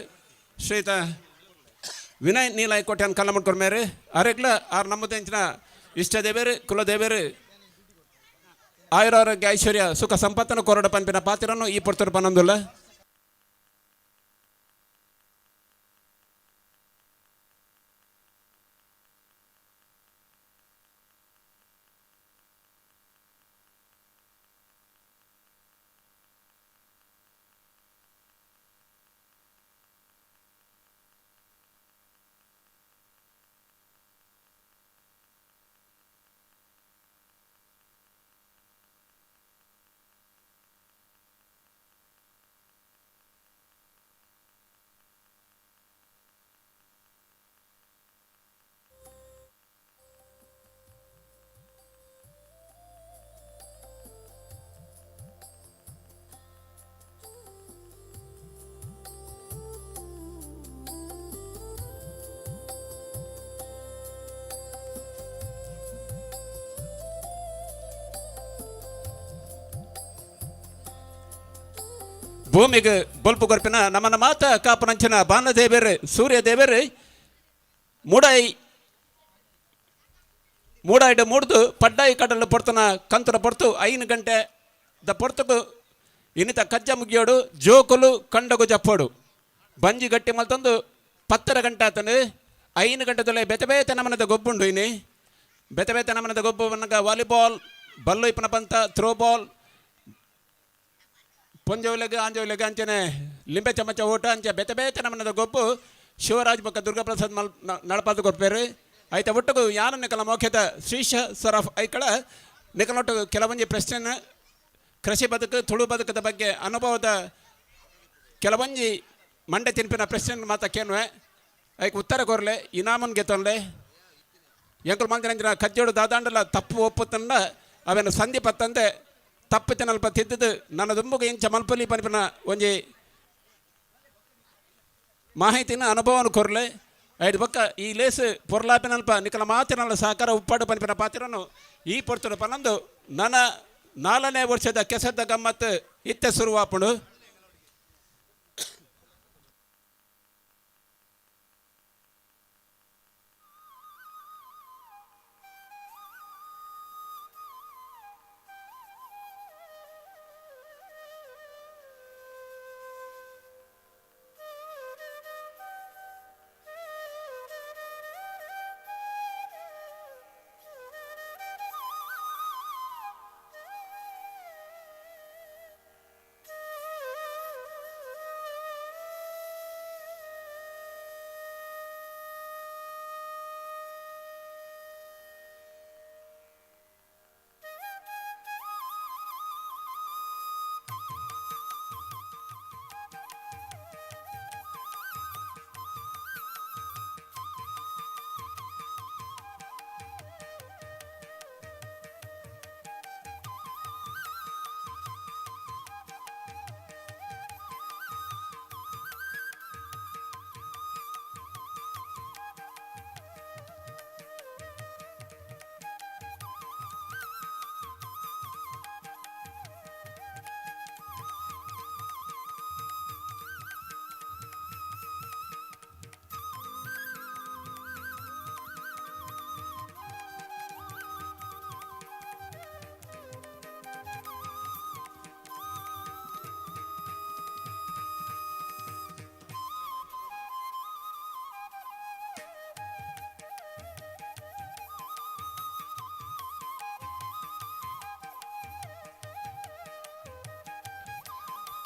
ಶ್ರೀತ ವಿನಯ್ ನೀಲಾಯ್ ಕೋಟ್ಯಾನ್ ಕಲ್ಲಮಣ್ಕೊರ್ ಮೇರೆ ಅರೆಗ್ಲ ಆರ್ ನಮ್ಮದೆಂಚಿನ ಇಷ್ಟ ದೇವೇರು ಕುಲದೇವೇರು ಆಯುರಾರೋಗ್ಯ ಐಶ್ವರ್ಯ ಸುಖ ಸಂಪತ್ತನ್ನು ಕೊರಡ ಪನ್ಪಿನ ಪಾತ್ರನ್ನು ಈ ಪೊರ್ತರು ಪನೊಂದುಲ್ಲ. ಭೂಮಿಗೆ ಬೊಲ್ಪು ಕೊರ್ಪಿನ ನಮ್ಮನ್ನ ಮಾತ ಕಾಪನಂಚಿನ ಬಾನದೇವರು ಸೂರ್ಯದೇವರು ಮೂಡಾಯಿ ಮೂಡಾಯಿಡು ಮೂಡ್ದು ಪಡ್ಡಾಯಿ ಕಡಲು ಪೊರ್ತನ ಕಂತನ ಪೊರ್ತು 5 ಗಂಟೆ ದ ಪೊರ್ತುಗು ಇನ್ನಿತ ಕಜ್ಜ ಮುಗಿಯೋಡು ಜೋಕುಲು ಕಂಡಗು ಜಪ್ಪೋಡು ಬಂಜಿ ಗಟ್ಟಿ ಮಲ್ತಂದು 10 ಗಂಟೆ ಆತನು 5 ಗಂಟೆದಲ್ಲೇ ಬೆತೆ ಬೇತೆ ನಮನದ ಗೊಬ್ಬುಂಡು. ಇನಿ ಬೆತೆ ಬೇತೆ ನಮನದ ಗೊಬ್ಬು ಬನ್ನಗ ವಾಲಿಬಾಲ್ ಬಲ್ಲು ಇಪ್ಪನ ಪಂತ ಥ್ರೋ ಬಾಲ್ ಪೊಂಜೋಲೆಗ್ ಆಂಜೋಲೆಗ್ ಅಂಚನೆ ಲಿಂಬೆ ಚಮಚ ಓಟ ಅಂಚೆ ಬೆತೆ ಬೇತೆ ನಮನದ ಗೊಬ್ಬು ಶಿವರಾಜ್ ಬೊಕ್ಕ ದುರ್ಗಾಪ್ರಸಾದ್ ಮಲ್ ನಳಪಾದ ಕೊರ್ಪೇರು. ಐತ ಒಟ್ಟುಗು ಯಾನ ನಿಕಲ ಮೌಖ್ಯದ ಶ್ರೀಶ ಸರಾಫ್ ಐಕಳ ನಿಕಲೊಟ್ಟು ಕೆಲವೊಂಜಿ ಪ್ರಶ್ನೆ ಕೃಷಿ ಬದುಕು ತುಳು ಬದುಕದ ಬಗ್ಗೆ ಅನುಭವದ ಕೆಲವೊಂಜಿ ಮಂಡೆ ತಿನ್ಪಿನ ಪ್ರಶ್ನೆ ಮಾತ ಕೇನ್ವೆ ಐಕ್ ಉತ್ತರ ಕೊರ್ಲೆ ಇನಾಮನ್ ಗೆತ್ತೊಂಡೆ. ಎಂಕುಲು ಮಲ್ದಿನಂಚಿನ ಕಜ್ಜೋಡು ದಾದಾಂಡಲ ತಪ್ಪು ಒಪ್ಪುತ್ತಂಡ ಅವೆನ ಸಂಧಿ ಪತ್ತಂದೆ ತಪ್ಪು ತಿನ್ನಲ್ಪ ತಿದ್ದದು ನನ್ನ ದುಂಬುಗ ಇಂಚ ಮಲ್ಪಲಿ ಪನ್ಪಿನ ಒಂಜಿ ಮಾಹಿತಿನ ಅನುಭವನ ಕೊರ್ಲೆ. ಐದು ಬೊಕ್ಕ ಈ ಲೇಸ್ ಪೊರ್ಲಾಪಿನಲ್ಪ ನಿಕಲ ಮಾತಿನಲ್ಲ ಸಹಕಾರ ಉಪ್ಪಾಡು ಪನ್ಪಿನ ಪಾತ್ರನು ಈ ಪೊರ್ತುಡು ಪನ್ನೊಂದು ನನ್ನ 4ನೇ ವರ್ಷದ ಕೆಸದ ಗಮ್ಮತ್ ಇತ್ತೆ ಶುರುವಾಪುಂಡು.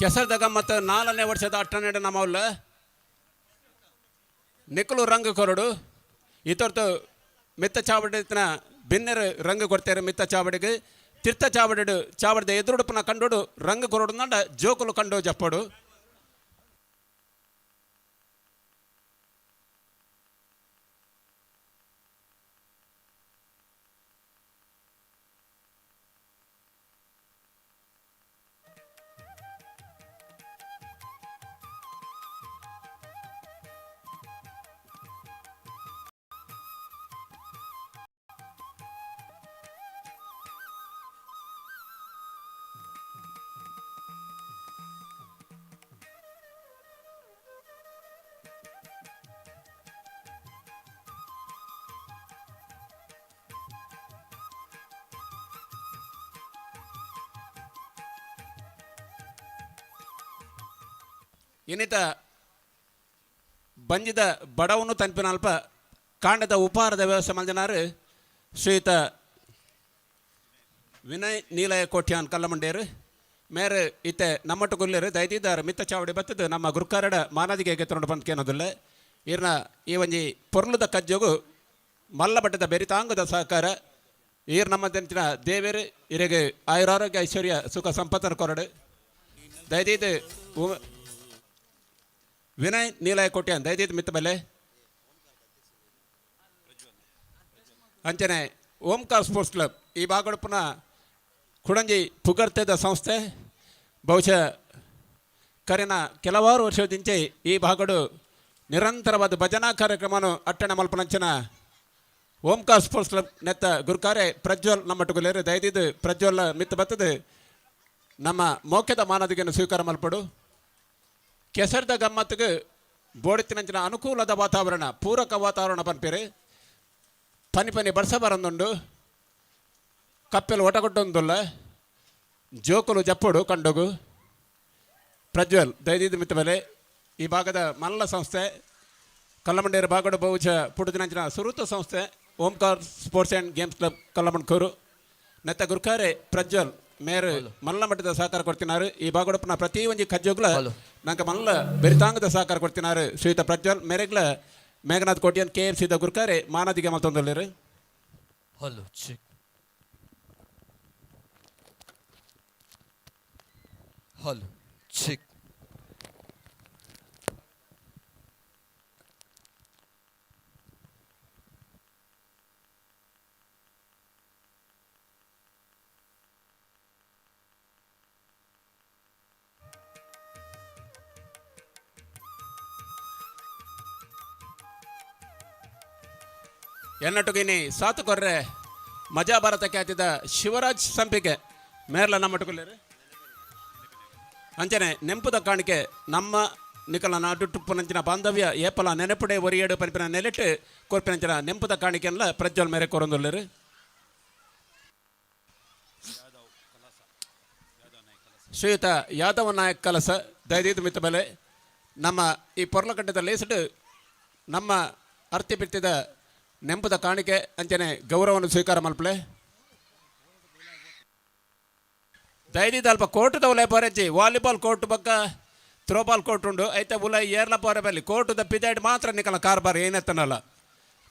ಕೆಸರ್ದಾಗ ಮತ್ತು 4ನೇ ವರ್ಷದ ಅಟ್ಟನೆಡ ನಮ್ಮವಲ್ಲ ನಿಕ್ಕಲು ರಂಗ ಕೊರಡು ಇತೊರ್ತು ಮಿತ್ತ ಚಾವಡಿನ ಬಿನ್ನೆರು ರಂಗ ಕೊಡ್ತಾರೆ. ಮಿತ್ತ ಚಾವಡಿಗೆ ತಿರ್ತ ಚಾವಡಿಡು ಚಾವಡಿದ ಎದುರುಡುಪನ ಕಂಡೋಡು ರಂಗ ಕೊರಡು ನಂಡ ಜೋಕುಲು ಕಂಡು ಜಪ್ಪಡು. ಇನ್ನಿತ ಬಂಜಿದ ಬಡವನು ತನ್ಪಿನಲ್ಪ ಕಾಂಡದ ಉಪಹಾರದ ವ್ಯವಸ್ಥೆ ಮಲ್ದಿನಾರು ಶ್ರೀಯುತ ವಿನಯ್ ನೀಲಯ ಕೋಟ್ಯಾನ್ ಕಲ್ಲಮಂಡೇರು ಮೇರೆ ಇತ್ತೆ ನಮ್ಮಟ್ಟು ಕೊಲ್ಲೇರು ದಯದಿದ್ದಾರೆ ಮಿತ್ತ ಚಾವಡಿ ಬತ್ತದು ನಮ್ಮ ಗುರುಕಾರಡ ಮಾನದಿಗೆ ಗೆತ್ತೊಂಡು ಬಂದ್ಕೇನೋದಿಲ್ಲ. ಇರ್ನ ಈ ಒಂಜಿ ಪೊರ್ಲುದ ಕಜ್ಜೋಗು ಮಲ್ಲಬಟ್ಟದ ಬೆರಿತಾಂಗದ ಸಹಕಾರ ಈರ್ ನಮ್ಮ ತಂಚಿನ ದೇವೇರು ಇರೆಗೆ ಆಯುರಾರೋಗ್ಯ ಐಶ್ವರ್ಯ ಸುಖ ಸಂಪತ್ತನ ಕೊರಡು ದಯದೀದು ವಿನಯ್ ನೀಲಯ ಕೋಟ್ಯಾನ್ ದಯದೀದು ಮಿತ್ತ ಬಲೆ ಅಂಚನೆ ಓಂಕಾರ ಸ್ಪೋರ್ಟ್ಸ್ ಕ್ಲಬ್ ಈ ಬಾಗಡಪ್ಪನ ಕುಡಂಜಿ ಪುಗರ್ತೆದ ಸಂಸ್ಥೆ ಬಹುಶಃ ಕರೆನ ಕೆಲವಾರು ವರ್ಷದಿಂಚೆ ಈ ಭಾಗಡು ನಿರಂತರವಾದ ಭಜನಾ ಕಾರ್ಯಕ್ರಮನು ಅಟ್ಟಣೆ ಮಲ್ಪನಂಚಿನ ಓಂಕಾರ ಸ್ಪೋರ್ಟ್ಸ್ ಕ್ಲಬ್ ನೆತ್ತ ಗುರುಕಾರೆ ಪ್ರಜ್ವಲ್ ನಮ್ಮಟ್ಟುಗುಲೇರು ದಯದಿದ್ದು ಪ್ರಜ್ವಲ್ ಮಿತ್ತ ಬತ್ತದು ನಮ್ಮ ಮೌಖ್ಯದ ಮಾನದಿಗೆಯನ್ನು ಸ್ವೀಕಾರ ಮಲ್ಪಡು. ಕೆಸರ್ದ ಗಮ್ಮತ್ತಿಗೆ ಬೋಡಿತ್ತಿನಂಚಿನ ಅನುಕೂಲದ ವಾತಾವರಣ ಪೂರಕ ವಾತಾವರಣ ಪನ್ಪೇರು ಪನಿ ಪನಿ ಬರ್ಸ ಬರಂದುಂಡು ಕಪ್ಪೆಲು ಒಟಗೊಟ್ಟೊಂದುಲ್ಲ ಜೋಕುಲು ಜಪ್ಪುಡು ಕಂಡೋಗು. ಪ್ರಜ್ವಲ್ ದಯದಿದ್ದು ಮಿತ್ತ ಮೇಲೆ ಈ ಭಾಗದ ಮಲ್ಲ ಸಂಸ್ಥೆ ಕಲ್ಲಮಂಡೇರ ಭಾಗಡು ಬಹುಶಃ ಪುಡುದಿನಂಚಿನ ಸುರುತ ಸಂಸ್ಥೆ Omkar sports and games club Kallamandkur ನೆತ್ತ ಗುರುಕಾರೆ ಪ್ರಜ್ವಲ್ ಮೇರು ಮಲ್ಲ ಮಟ್ಟದ ಸಹಕಾರ ಕೊಡ್ತಿನಾರು. ಈ ಭಾಗಡಪ್ಪನ ಪ್ರತಿ ಒಂಜಿ ಕಜ್ಜೋಗ್ಲ ನಂಗೆ ಮಲ್ಲ ಬೆರಿತಾಂಗದ ಸಹಕಾರ ಕೊಡ್ತಿನಾರು ಶ್ರೀಯುತ ಪ್ರಜ್ವಲ್ ಮೇರೆಗ್ಲ ಮೇಘನಾಥ್ ಕೋಟ್ಯನ್ ಕೆ ಎಫ್ ಸಿದ ಗುರುಕಾರೆ ಮಾನದಿಗೆ ಮಲ್ತೊಂದುಲ್ಲೇರು. Hello check hello check. ಎನ್ನಟುಗಿನಿ ಸಾತು ಕೊರ್ರೆ ಮಜಾ ಭಾರತ ಖ್ಯಾತಿದ ಶಿವರಾಜ್ ಸಂಪಿಗೆ ಮೇರ್ಲ ನಮ್ಮಟುಗುಲ್ಲೇರು. ಅಂಚನೆ ನೆಂಪುದ ಕಾಣಿಕೆ ನಮ್ಮ ನಿಕಲ ನಾಡುಟುಪ್ಪುನಂಚಿನ ಬಾಂಧವ್ಯ ಏಪಲ ನೆನಪುಡೆ ಒರಿಯೇಡು ಪನ್ಪಿನ ನೆಲೆಟ್ ಕೊರ್ಪಿನಂಚಿನ ನೆಂಪುದ ಕಾಣಿಕೆಲ್ಲ ಪ್ರಜ್ವಲ್ ಮೇರೆ ಕೊರೊಂದುಲ್ಲೇರು. ಶ್ರೀಯುತ ಯಾದವ ನಾಯಕ್ ಕಲಸ ದಯದೀದು ಮಿತ್ತ ಬೆಲೆ ನಮ್ಮ ಈ ಪೊರ್ಲಕಟ್ಟದ ಲೇಸಡು ನಮ್ಮ ಅರ್ತಿ ಬಿತ್ತಿದ ನೆಂಪುದ ಕಾಣಿಕೆ ಅಂಚನೆ ಗೌರವವನ್ನು ಸ್ವೀಕಾರ ಮಲ್ಪಲೆ. ದಯದೀದ ಅಲ್ಪ ಕೋರ್ಟದ ಉಲೈ ಪೋರೆಜ್ಜಿ, ವಾಲಿಬಾಲ್ ಕೋರ್ಟ್ ಬಕ್ಕ ಥ್ರೋಬಾಲ್ ಕೋರ್ಟ್ ಉಂಡು ಐತೆ ಉಲೈ ಏರ್ಲ ಪೋರೆ ಬಲ್ಲಿ. ಕೋರ್ಟದ ಪಿದಾಯ್ಡ್ ಮಾತ್ರ ನಿಕಲ ಕಾರ್ಬಾರ್ ಏನೆತ್ತನಲ್ಲ,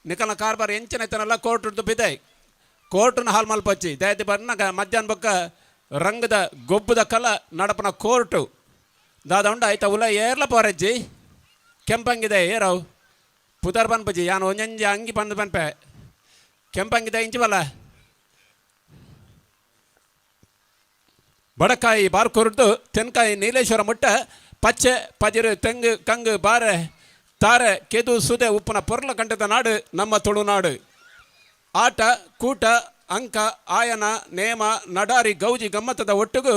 ನಿಕಲ ಕಾರ್ಬಾರ್ ಎಂಚಿನ ಎತ್ತನಲ್ಲ ಕೋರ್ಟದ ಪಿದಾಯ್ ಕೋರ್ಟನ ಹಾಲ್ ಮಲ್ಪಚ್ಚಿ. ದಯದಿ ಬರ್ನಾಗ ಮಧ್ಯಾಹ್ನ ಬಕ್ಕ ರಂಗದ ಗೊಬ್ಬದ ಕಲ ನಡಪನ ಕೋರ್ಟು ದಾದ ಉಂಡು ಐತ ಉಲ ಏರ್ಲ ಪೋರೆಜ್ಜಿ. ಕೆಂಪಂಗಿದೆ ಏರವು ಪುದರ್ ಪನ್ಪಜ್ಜಿ, ಯಾನ್ ಒಂಜೊಂಜಿ ಅಂಗಿ ಬಂದು ಪನ್ಪೆ ಕೆಂಪಂಗಿದೆ ಇಂಚಿ ಬಲ್ಲ. ಬಡಕಾಯಿ ಬಾರ್ಕೊರ್ದು ತೆನ್ಕಾಯಿ ನೀಲೇಶ್ವರ ಮುಟ್ಟ ಪಚ್ಚೆ ಪಜಿರು ತೆಂಗು ಕಂಗು ಬಾರೆ ತಾರೆ ಕೆದು ಸುದೆ ಉಪ್ಪುನ ಪೊರ್ಲ ಕಂಠದ ನಾಡು ನಮ್ಮ ತುಳುನಾಡು. ಆಟ ಕೂಟ ಅಂಕ ಆಯನ ನೇಮ ನಡಾರಿ ಗೌಜಿ ಗಮ್ಮತ್ತದ ಒಟ್ಟುಗು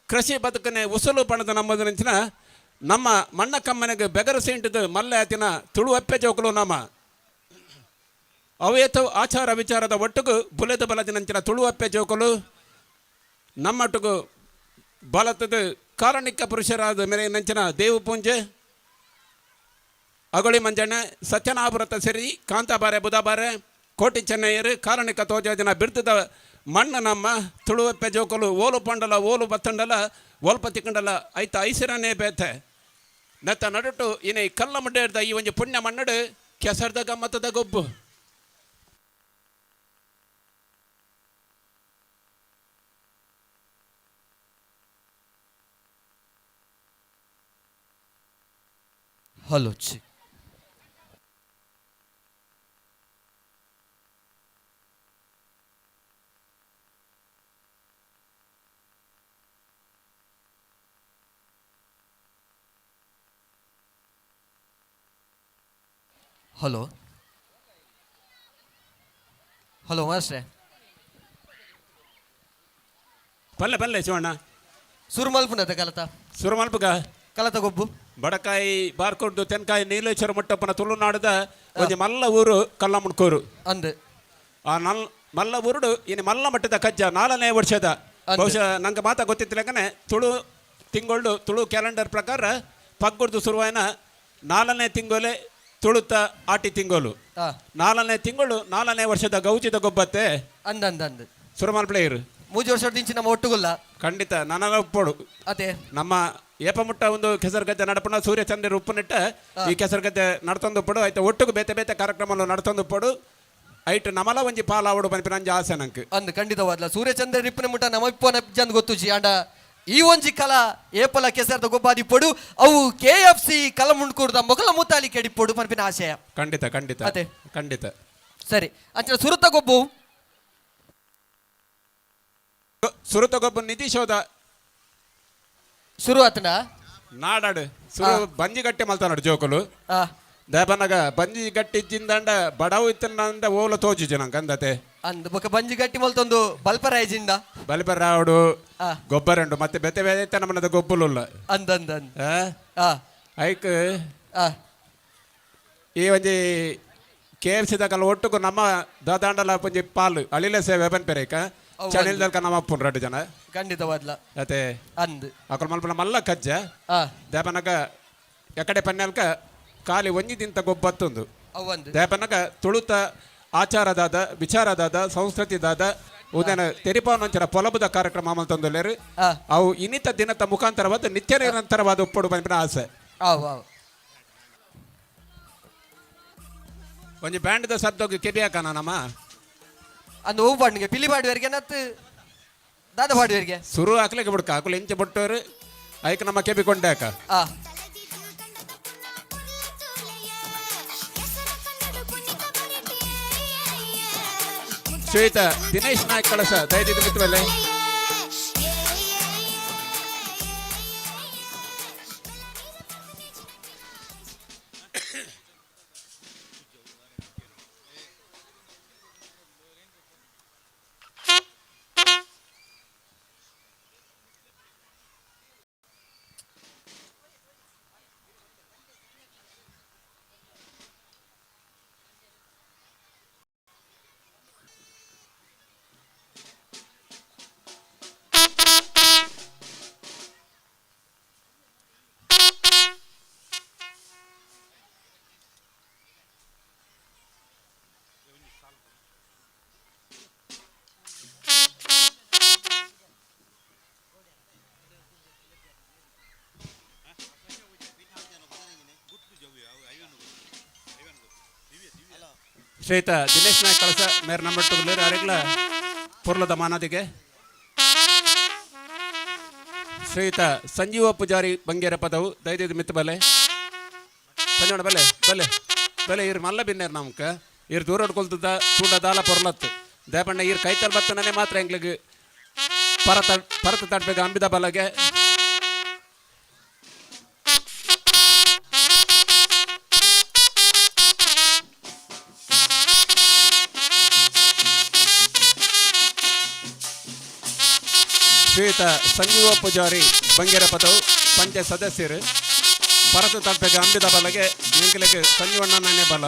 ಕೃಷಿ ಬದುಕನೆ ಉಸುಲು ಪಣದ ನಮ್ಮದನಂಚಿನ ನಮ್ಮ ಮಣ್ಣ ಕಮ್ಮನೆಗೆ ಬೆಗರು ಸೀಂಟದು ಮಲ್ಲೆ ಆತಿನ ತುಳು ಅಪ್ಪೆ ಜೋಕುಲು ನಮ್ಮ ಅವೇತವು ಆಚಾರ ವಿಚಾರದ ಒಟ್ಟುಗು ಬುಲೆದ ಬಲದಿನಂಚಿನ ತುಳು ಅಪ್ಪೆ ಜೋಕುಲು ನಮ್ಮೊಟ್ಟುಗು ಬಲತದ ಕಾರಣಿಕ ಪುರುಷರಾದ ಮೇರೆ ನಂಚಿನ ದೇವು ಪೂಂಜೆ ಅಗೊಳಿ ಮಂಜಣ್ಣ ಸತ್ಯನಾಭರತ ಸಿರಿ ಕಾಂತಾಬಾರೆ ಬುಧಾಬಾರೆ ಕೋಟಿ ಚೆನ್ನಯ್ಯರು ಕಾರಣಿಕ ತೋಜಾದಿನ ಬಿರ್ದದ ಮಣ್ಣು ನಮ್ಮ ತುಳುವಪ್ಪೆ ಜೋಕುಲು ಓಲು ಪಂಡಲ ಓಲು ಬತ್ತಂಡಲ ಓಲ್ಪ ತಿಕ್ಕಂಡಲ ಐತ ಐಸಿರನೇ ಬೇತೆ ನೆತ್ತ ನಡುಟು ಇನಿ ಕಲ್ಲ ಮುಡ್ಡೆ ಈ ಒಂಜಿ ಪುಣ್ಯ ಮಣ್ಣಡು ಕೆಸರ್ದ ಗಮ್ಮತ್ತದ ಗೊಬ್ಬು. Hello check. Hello hello ಮಾಸ್ಟ್ರೆ. ಪಲ್ಲೆ ಪಲ್ಲೆ ಶಿವಣ್ಣ. ಸುರುಮಲ್ಪುನದ ಕಲತ. ಸುರುಮಲ್ಪುಗ ಕಲತ ಗೊಬ್ಬು. ಬಡಕಾಯಿ ಬಾರ್ಕೊಡ್ದು ತೆನ್ಕಾಯಿ ನೀಲೇಶ್ವರ ಮುಟ್ಟಪ್ಪನ ತುಳುನಾಡದ ಒಂಜಿ ಮಲ್ಲ ಊರು ಕಲ್ಲಮುಣ್ಕೂರು. ಅಂದ್ ಆ ನಲ್ ಮಲ್ಲ ಊರುಡು ಇನ್ನು ಮಲ್ಲ ಮಟ್ಟದ ಕಜ್ಜ 4ನೇ ವರ್ಷದ ಬಹುಶಃ ನಂಗೆ ಮಾತಾ ಗೊತ್ತಿತ್ತಿಲ್ಲಕನೆ ತುಳು ತಿಂಗಳು ತುಳು ಕ್ಯಾಲೆಂಡರ್ ಪ್ರಕಾರ ಪಗ್ಗುಡ್ದು ಶುರುವಾಯಿನ 4ನೇ ತಿಂಗಳೇ ತುಳುತ ಆಟಿ ತಿಂಗಳು 4ನೇ ತಿಂಗಳು 4ನೇ ವರ್ಷದ ಗೌಜಿದ ಗೊಬ್ಬತ್ತೆ. ಅಂದ ಅಂದ ಅಂದ ಸುರಮಾಲ್ ಪ್ಲೇಯರ್ ಮೂಜಿ ವರ್ಷದ ನಮ್ಮ ಒಟ್ಟುಗುಲ್ಲ. ಖಂಡಿತ ನನ್ನ ಒಪ್ಪೋಡು. ಅದೇ ನಮ್ಮ ಏಪಮುಟ್ಟ ಒಂದು ಕೆಸರುಗದ್ದೆ ನಡಪಣ ಸೂರ್ಯಚಂದ್ರ ಉಪ್ಪುನಿಟ್ಟ ಈ ಕೆಸರುಗದ್ದೆ ನಡ್ತೊಂದು ಪಡು ಆಯ್ತು ಒಟ್ಟುಗು ಬೇತೆ ಬೇತೆ ಕಾರ್ಯಕ್ರಮ ನಡ್ತೊಂದು ಪಡು ಐಟ್ ನಮಲ ಒಂಜಿ ಪಾಲಾವಡು ಪನ್ಪಿನ ಅಂಜಿ ಆಸೆ ನಂಗೆ. ಅಂದ್ ಖಂಡಿತವಾದ್ಲ ಸೂರ್ಯಚಂದ್ರ ರಿಪ್ಪನ ಮುಟ್ಟ ನಮ್ಮ ಇಪ್ಪನ ಜನ್ ಗೊತ್ತುಜಿ ಅಂಡ ಈ ಒಂಜಿ ಕಲ ಏಪಲ ಕೆಸರ್ದ ಗೊಬ್ಬಾದಿ ಪೊಡು ಅವು ಕೆ ಎಫ್ ಸಿ ಕಲ ಮುಂಡ್ಕೂರ್ದ ಮೊಗಲ ಮುತ್ತಾಲಿ ಕೆಡಿಪೊಡು ಪನ್ಪಿನ ಆಶಯ. ಖಂಡಿತ ಖಂಡಿತ ಅದೇ. ಖಂಡಿತ ಸರಿ ಅಂಚನ ಸುರುತ ಗೊಬ್ಬು. ಸುರುತ ಗೊಬ್ಬು ನಿಧಿ ಶೋಧ ಸುರು ಆತನ ನಾಡಾಡು ಸುರು ಬಂಜಿ ಗಟ್ಟಿ ಮಲ್ತಾನಾಡು ಜೋಕುಲು ದೇಪನಗ ಬಂಜಿ ಗಟ್ಟಿ ಇಜ್ಜಿಂದಂಡ ಬಡವು ಇತ್ತಂಡ ಓಲ ತೋಜುಜಿ ನಂಗೆ ಅಂದತೆ. ಅಂದ್ ಬೊಕ ಬಂಜಿ ಗಟ್ಟಿ ಮಲ್ತೊಂದು ಬಲ್ಪರಾಯಜಿಂದ ಬಲ್ಪರಾವಡು ಗೊಬ್ಬರ ಉಂಡು ಮತ್ತೆ ಬೆತೆ ಬೇತೆ ನಮ್ಮನದ ಗೊಬ್ಬುಲುಲ್ಲ. ಅಂದ ಅಂದ ಅಂದ ಐಕ್ ಈ ಒಂಜಿ ಕೆ ಎಫ್ ಸಿ ದಕಲ್ ಒಟ್ಟುಗು ನಮ್ಮ ದಾದಾಂಡಲ ಒಂಜಿ ಪಾಲು ಅಳಿಲೆ ಸೇವೆ ಪನ್ಪೆರೇಕ ಚಣಿಲ್ದಲ್ಕ ನಮ್ಮ ಅಪ್ಪುನ್ ರಡ್ಡು ಜನ. ಖಂಡಿತವಾದ್ಲ ಅತೆ ಅಂದ್ ಅಕಲ್ ಮಲ್ಪನ ಮಲ್ಲ ಕಜ್ಜ ದೇಪನಗ ಎಕಡೆ ಪನ್ನೆಲ್ಕ ಖಾಲಿ ಒಂಜಿ ದಿನತ ಗೊಬ್ಬತ್ತೊಂದು ದೇಪನಗ ತುಳುತ ಆಚಾರದಾದ ವಿಚಾರದಾದ ಸಂಸ್ಕೃತಿದಾದ ಉದನ ತೆರಿಪಾವನಂಚನ ಪೊಲಬುದ ಕಾರ್ಯಕ್ರಮ ಮಲ್ತೊಂದುಲ್ಲೆರ್ ಅವು ಇನ್ನಿತ ದಿನದ ಮುಖಾಂತರವಾದ ನಿತ್ಯ ನಿರಂತರವಾದ ಉಪ್ಪಡು ಪನ್ಪಿನ ಆಸೆ. ಒಂಜಿ ಬ್ಯಾಂಡ್ದ ಶಬ್ದಕ್ಕೆ ಕೆಬಿಯಾಕನ ನಮ್ಮ ಅಂದ್ ಹೂ ಪಾಡ್ನಿಗೆ ಪಿಲಿ ಪಾಡುವರಿಗೆ ನತ್ತು ದಾದ ಪಾಡುವರಿಗೆ ಸುರು ಹಾಕ್ಲಿಕ್ಕೆ ಬಿಡ್ಕ ಹಾಕಲು ಇಂಚೆ ಬಿಟ್ಟವರು ಐಕ್ ನಮ್ಮ ಕೆಬಿ ಕೊಂಡಾಕ. ಶ್ವೇತ ದಿನೇಶ್ ನಾಯ್ಕ ಕಳಸ ದಯದಿದ್ದು ಮಿತ್ರಲ್ಲೇ. ಶ್ರೀಯುತ ದಿನೇಶ್ ನಾಯಕ್ ಕಳಸ ಮೇರ್ ನಂಬರ್ ಟುಗುಲೇರ್ ಅರೆಗ್ಲ ಪೊರ್ಲದ ಮಾನದಿಗೆ. ಶ್ರೀಯುತ ಸಂಜೀವ ಪೂಜಾರಿ ಬಂಗೇರ ಪದವು, ದಯದಿದ್ದು ಮಿತ್ತು ಬಲೆ. ಸಂಜೀವಣ್ಣ, ಬಲೆ ಬಲೆ ಬಲೆ. ಇರ್ ಮಲ್ಲ ಬಿನ್ನೇರ್ ನಮ್ಕ. ಇರ್ ದೂರ ಕೊಲ್ತದ ತೂಂಡ ದಾಲ ಪೊರ್ಲತ್ತು. ದೇಪಣ್ಣ, ಇರ್ ಕೈತಲ್ ಬತ್ತನೇ ಮಾತ್ರ ಎಂಗ್ಲಿಗೆ ಪರತ ಪರತ ತಡ್ಬೇಕು ಅಂಬಿದ ಬಲಗೆ. ಶ್ರೀಯುತ ಸಂಜೀವ ಪೂಜಾರಿ ಬಂಗೇರ ಪದವು, ಪಂಚಾಯತ್ ಸದಸ್ಯರು, ಪರತು ತಡ್ಪೆಗೆ ಅಂಬಿದ ಬಲಗೆ. ಎಂಕಲೆಗೆ ಸಂಜೀವಣ್ಣನೇ ಬಲ.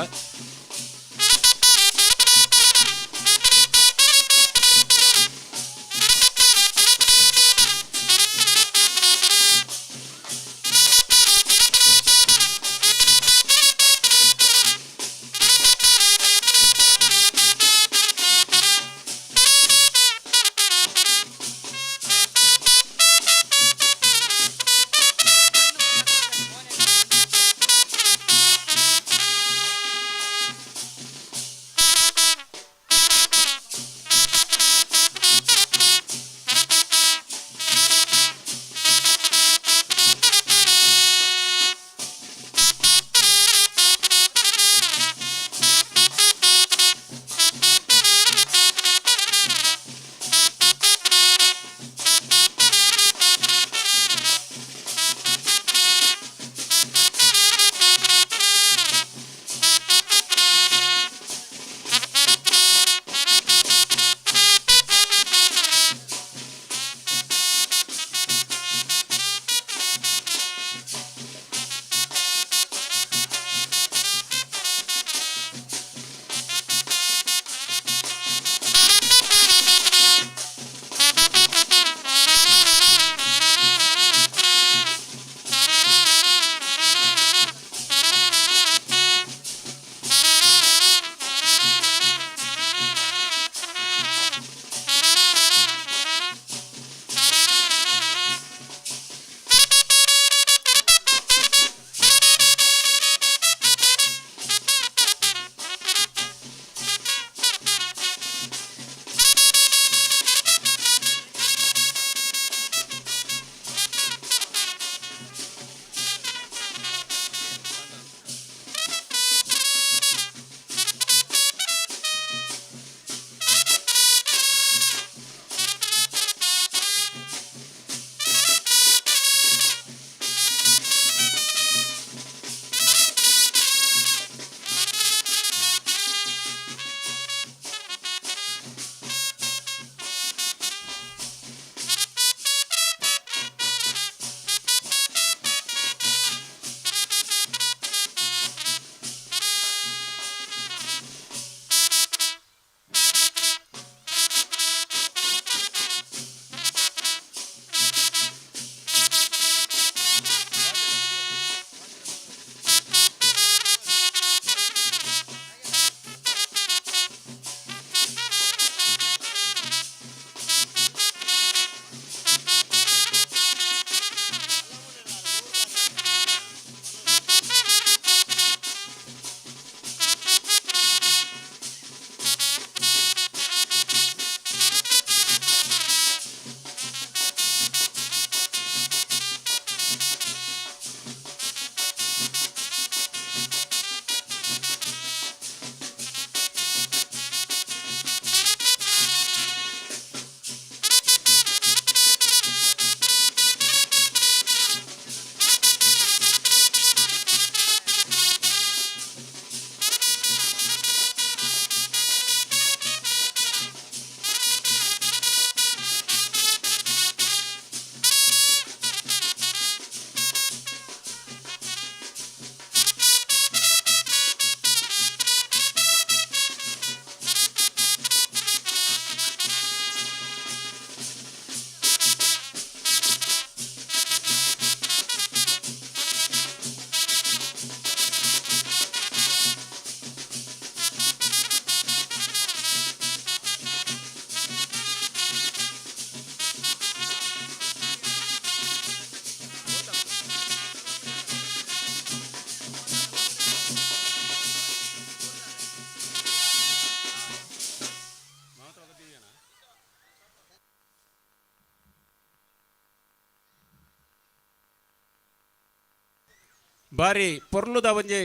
ಬಾರಿ ಪೊರ್ಲುದ ಒಂಜಿ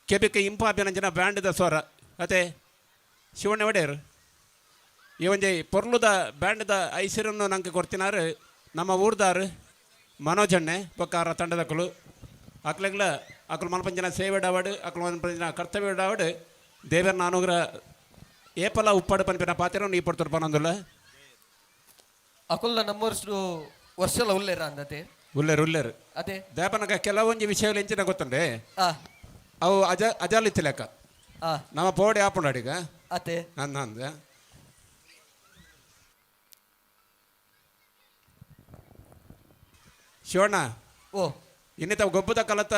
ಕೆಬಿಕ ಇಂಪಾಪಿನಂಚಿನ ಬ್ಯಾಂಡ್ದ ಸ್ವರ ಅತೆ ಶಿವಣ್ಣ ಒಡೆಯರು ಈ ಒಂಜಿ ಪೊರ್ಲುದ ಬ್ಯಾಂಡ್ದ ಐಸಿರನ್ನು ನಂಗೆ ಕೊಡ್ತಿನಾರು ನಮ್ಮ ಊರ್ದಾರು ಮನೋಜಣ್ಣೆ ಬೊಕ್ಕಾರ ತಂಡದಕ್ಕಲು ಅಕ್ಲೆಗ್ಲ ಅಕ್ಲು ಮಲ್ಪಂಜನ ಸೇವೆ ಡಾವಡು ಅಕ್ಲು ಮಲ್ಪಂಜನ ಕರ್ತವ್ಯ ಡಾವಡು ದೇವರನ ಅನುಗ್ರಹ ಏಪಲ ಉಪ್ಪಾಡು ಪನ್ಪಿನ ಪಾತ್ರ ನೀ ಪಡ್ತಾರೆ ಪನೊಂದುಲ್ಲ. ಅಕುಲ್ನ ನಮ್ಮರ್ಸು ವರ್ಷಲ ಉಲ್ಲೇರ ಅಂದತೆ. ಉಲ್ಲೇರು ಉಲ್ಲೇರು. ಅದೇ. ದೇಪನಗ ಕೆಲವೊಂಜಿ ವಿಷಯಗಳು ಎಂಚಿನ ಗೊತ್ತುಂಡೆ ಅವು ಅಜ ಅಜಾಲಿತ್ತು ಲೆಕ್ಕ. ನಮ್ಮ ಪೋಡಿ ಆಪುಂಡು ಅಡಿಗ. ಅತೆ. ಅಂದ ಅಂದ ಶಿವಣ್ಣ. ಓ. ಇನ್ನಿತ ಗೊಬ್ಬದ ಕಲತ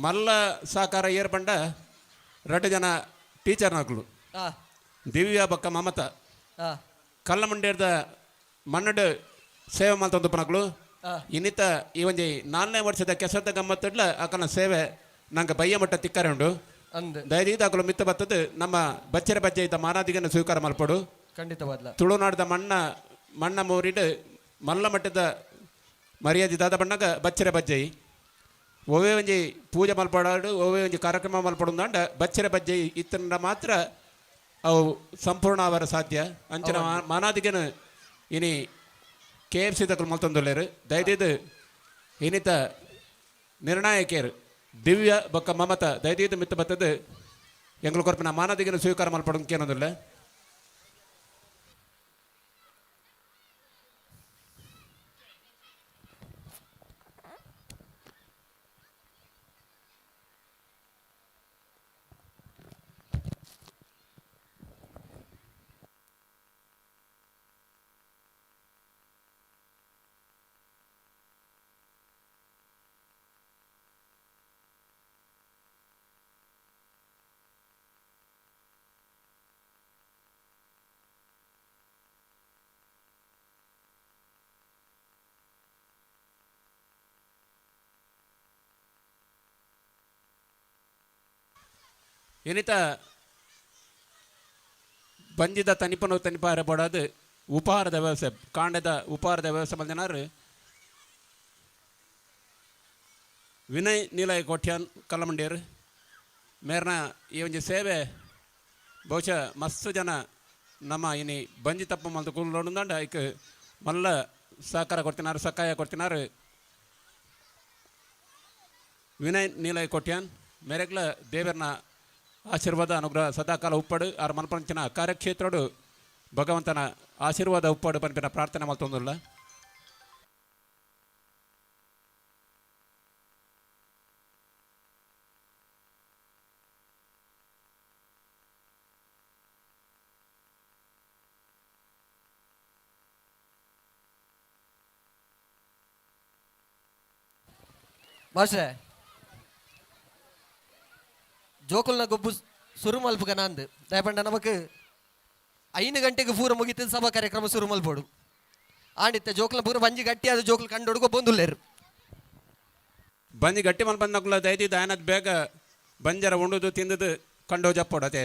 ಮಲ್ಲ ಸಾಕಾರ ಏರ್ಪಂಡ ರಡ್ಡು ಜನ ಟೀಚರ್ ನಕಲು. ದಿವ್ಯಾ ಬೊಕ್ಕ ಮಮತ. ಕಲ್ಲಮುಂಡೇರ್ದ ಮಣ್ಣಡು ಸೇವೆ ಮಲ್ತೊಂದು ಇನ್ನಿತ ಈ ಒಂಜಿ ನಾಲ್ನೇ ವರ್ಷದ ಕೆಸರದ ಗಮ್ಮತ್ತಿಡ್ಲ ಅಕನ ಸೇವೆ ನಂಗೆ ಬಯ್ಯ ಮಟ್ಟ ತಿಕ್ಕರೆ ಉಂಡು. ಅಂದ್. ದಯದೀದ ಅಕಲು ಮಿತ್ತ ಬತ್ತದು ನಮ್ಮ ಬಚ್ಚರೆ ಬಜ್ಜೆ ಇದ್ದ ಮಾನಾದಿಗನ ಸ್ವೀಕಾರ ಮಲ್ಪಡು. ಖಂಡಿತವಾದ್ಲ. ತುಳುನಾಡದ ಮಣ್ಣ ಮಣ್ಣ ಮೂರಿಡು ಮಲ್ಲ ಮಟ್ಟದ ಮರ್ಯಾದೆ ದಾದ ಬಣ್ಣಗ ಬಚ್ಚರೆ ಬಜ್ಜೈ ಒವ್ವೇ ಒಂಜಿ ಪೂಜೆ ಮಲ್ಪಡಾಡು ಒವ್ವೇ ಒಂಜಿ ಕಾರ್ಯಕ್ರಮ ಮಲ್ಪಡುಂದಾಂಡ ಬಚ್ಚರೆ ಬಜ್ಜೈ ಇತ್ತಂಡ ಮಾತ್ರ ಅವು ಸಂಪೂರ್ಣ ಅವರ ಸಾಧ್ಯ. ಅಂಚಿನ ಮಾನಾದಿಗನ ಇನಿ ಕೆ ಎಫ್ ಸಿ ತಕಲು ಮಲ್ತೊಂದುಲ್ಲೇರು. ದಯದೀದು ಇನ್ನಿತ ನಿರ್ಣಾಯಕರು ದಿವ್ಯ ಬೊಕ್ಕ ಮಮತ ದಯದೀದು ಮಿತ್ತ ಬತ್ತದು ಎಂಗ್ಲು ಕೊರ್ಪಿನ ಮಾನಾದಿಗನ ಸ್ವೀಕಾರ ಮಲ್ಪಡು ಕೇನೊಂದುಲ್ಲ. ಏನಿತ ಬಂದಿದ್ದ ತನಿಪನು ತನಿಪಾರ ಬೋಡಾದು ಉಪಹಾರದ ವ್ಯವಸ್ಥೆ ಕಾಂಡದ ಉಪಹಾರದ ವ್ಯವಸ್ಥೆ ಬಂದಿನಾರು ವಿನಯ್ ನೀಲಯ ಕೋಟ್ಯಾನ್ ಕಲ್ಲಮಂಡಿಯರು ಮೇರ್ನ ಈ ಒಂಜಿ ಸೇವೆ ಬಹುಶಃ ಮಸ್ತ್ ಜನ ನಮ್ಮ ಇನಿ ಬಂಜಿ ತಪ್ಪು ಮಲ್ತು ಕೂಲೋಡುಂದಾಂಡ ಐಕ್ ಮಲ್ಲ ಸಹಕಾರ ಕೊಡ್ತಿನಾರು ಸಕಾಯ ಕೊಡ್ತಿನಾರು ವಿನಯ್ ನೀಲಯ ಕೋಟ್ಯಾನ್ ಮೇರೆಗ್ಲ ದೇವರನ ಆಶೀರ್ವಾದ ಅನುಗ್ರಹ ಸದಾಕಾಲ ಉಪ್ಪಡು ಆರ್ ಮನ್ಪಂಚಿನ ಕಾರ್ಯಕ್ಷೇತ್ರಡು ಭಗವಂತನ ಆಶೀರ್ವಾದ ಉಪ್ಪಡು ಪನ್ಪಿನ ಪ್ರಾರ್ಥನೆ ಮಲ್ತೊಂದುಲ್ಲ. ಮಾಸ್ಟ್ರೆ ಜೋಕುಲ್ನ ಗೊಬ್ಬು ಸುರು ಮಲ್ಪುಗ ನಾಂದು ದಯಪಂಡ ನಮಕ್ 5 ಗಂಟೆಗೆ ಪೂರ ಮುಗಿತು ಸಭಾ ಕಾರ್ಯಕ್ರಮ ಸುರು ಮಲ್ಪೋಡು ಆಂಡಿತ್ತ ಜೋಕುಲ್ನ ಪೂರ ಬಂಜಿ ಗಟ್ಟಿ ಅದು ಜೋಕುಲ್ ಕಂಡೊಡುಗೊ ಬಂದುಲ್ಲೇರು ಬಂಜಿ ಗಟ್ಟಿ ಮಲ್ ಬಂದಕ್ಲ ದಯದಿದ್ದು ಆಯನದ್ ಬೇಗ ಬಂಜರ ಉಂಡುದು ತಿಂದದು ಕಂಡೋ ಜಪ್ಪೋಡು ಅದೇ.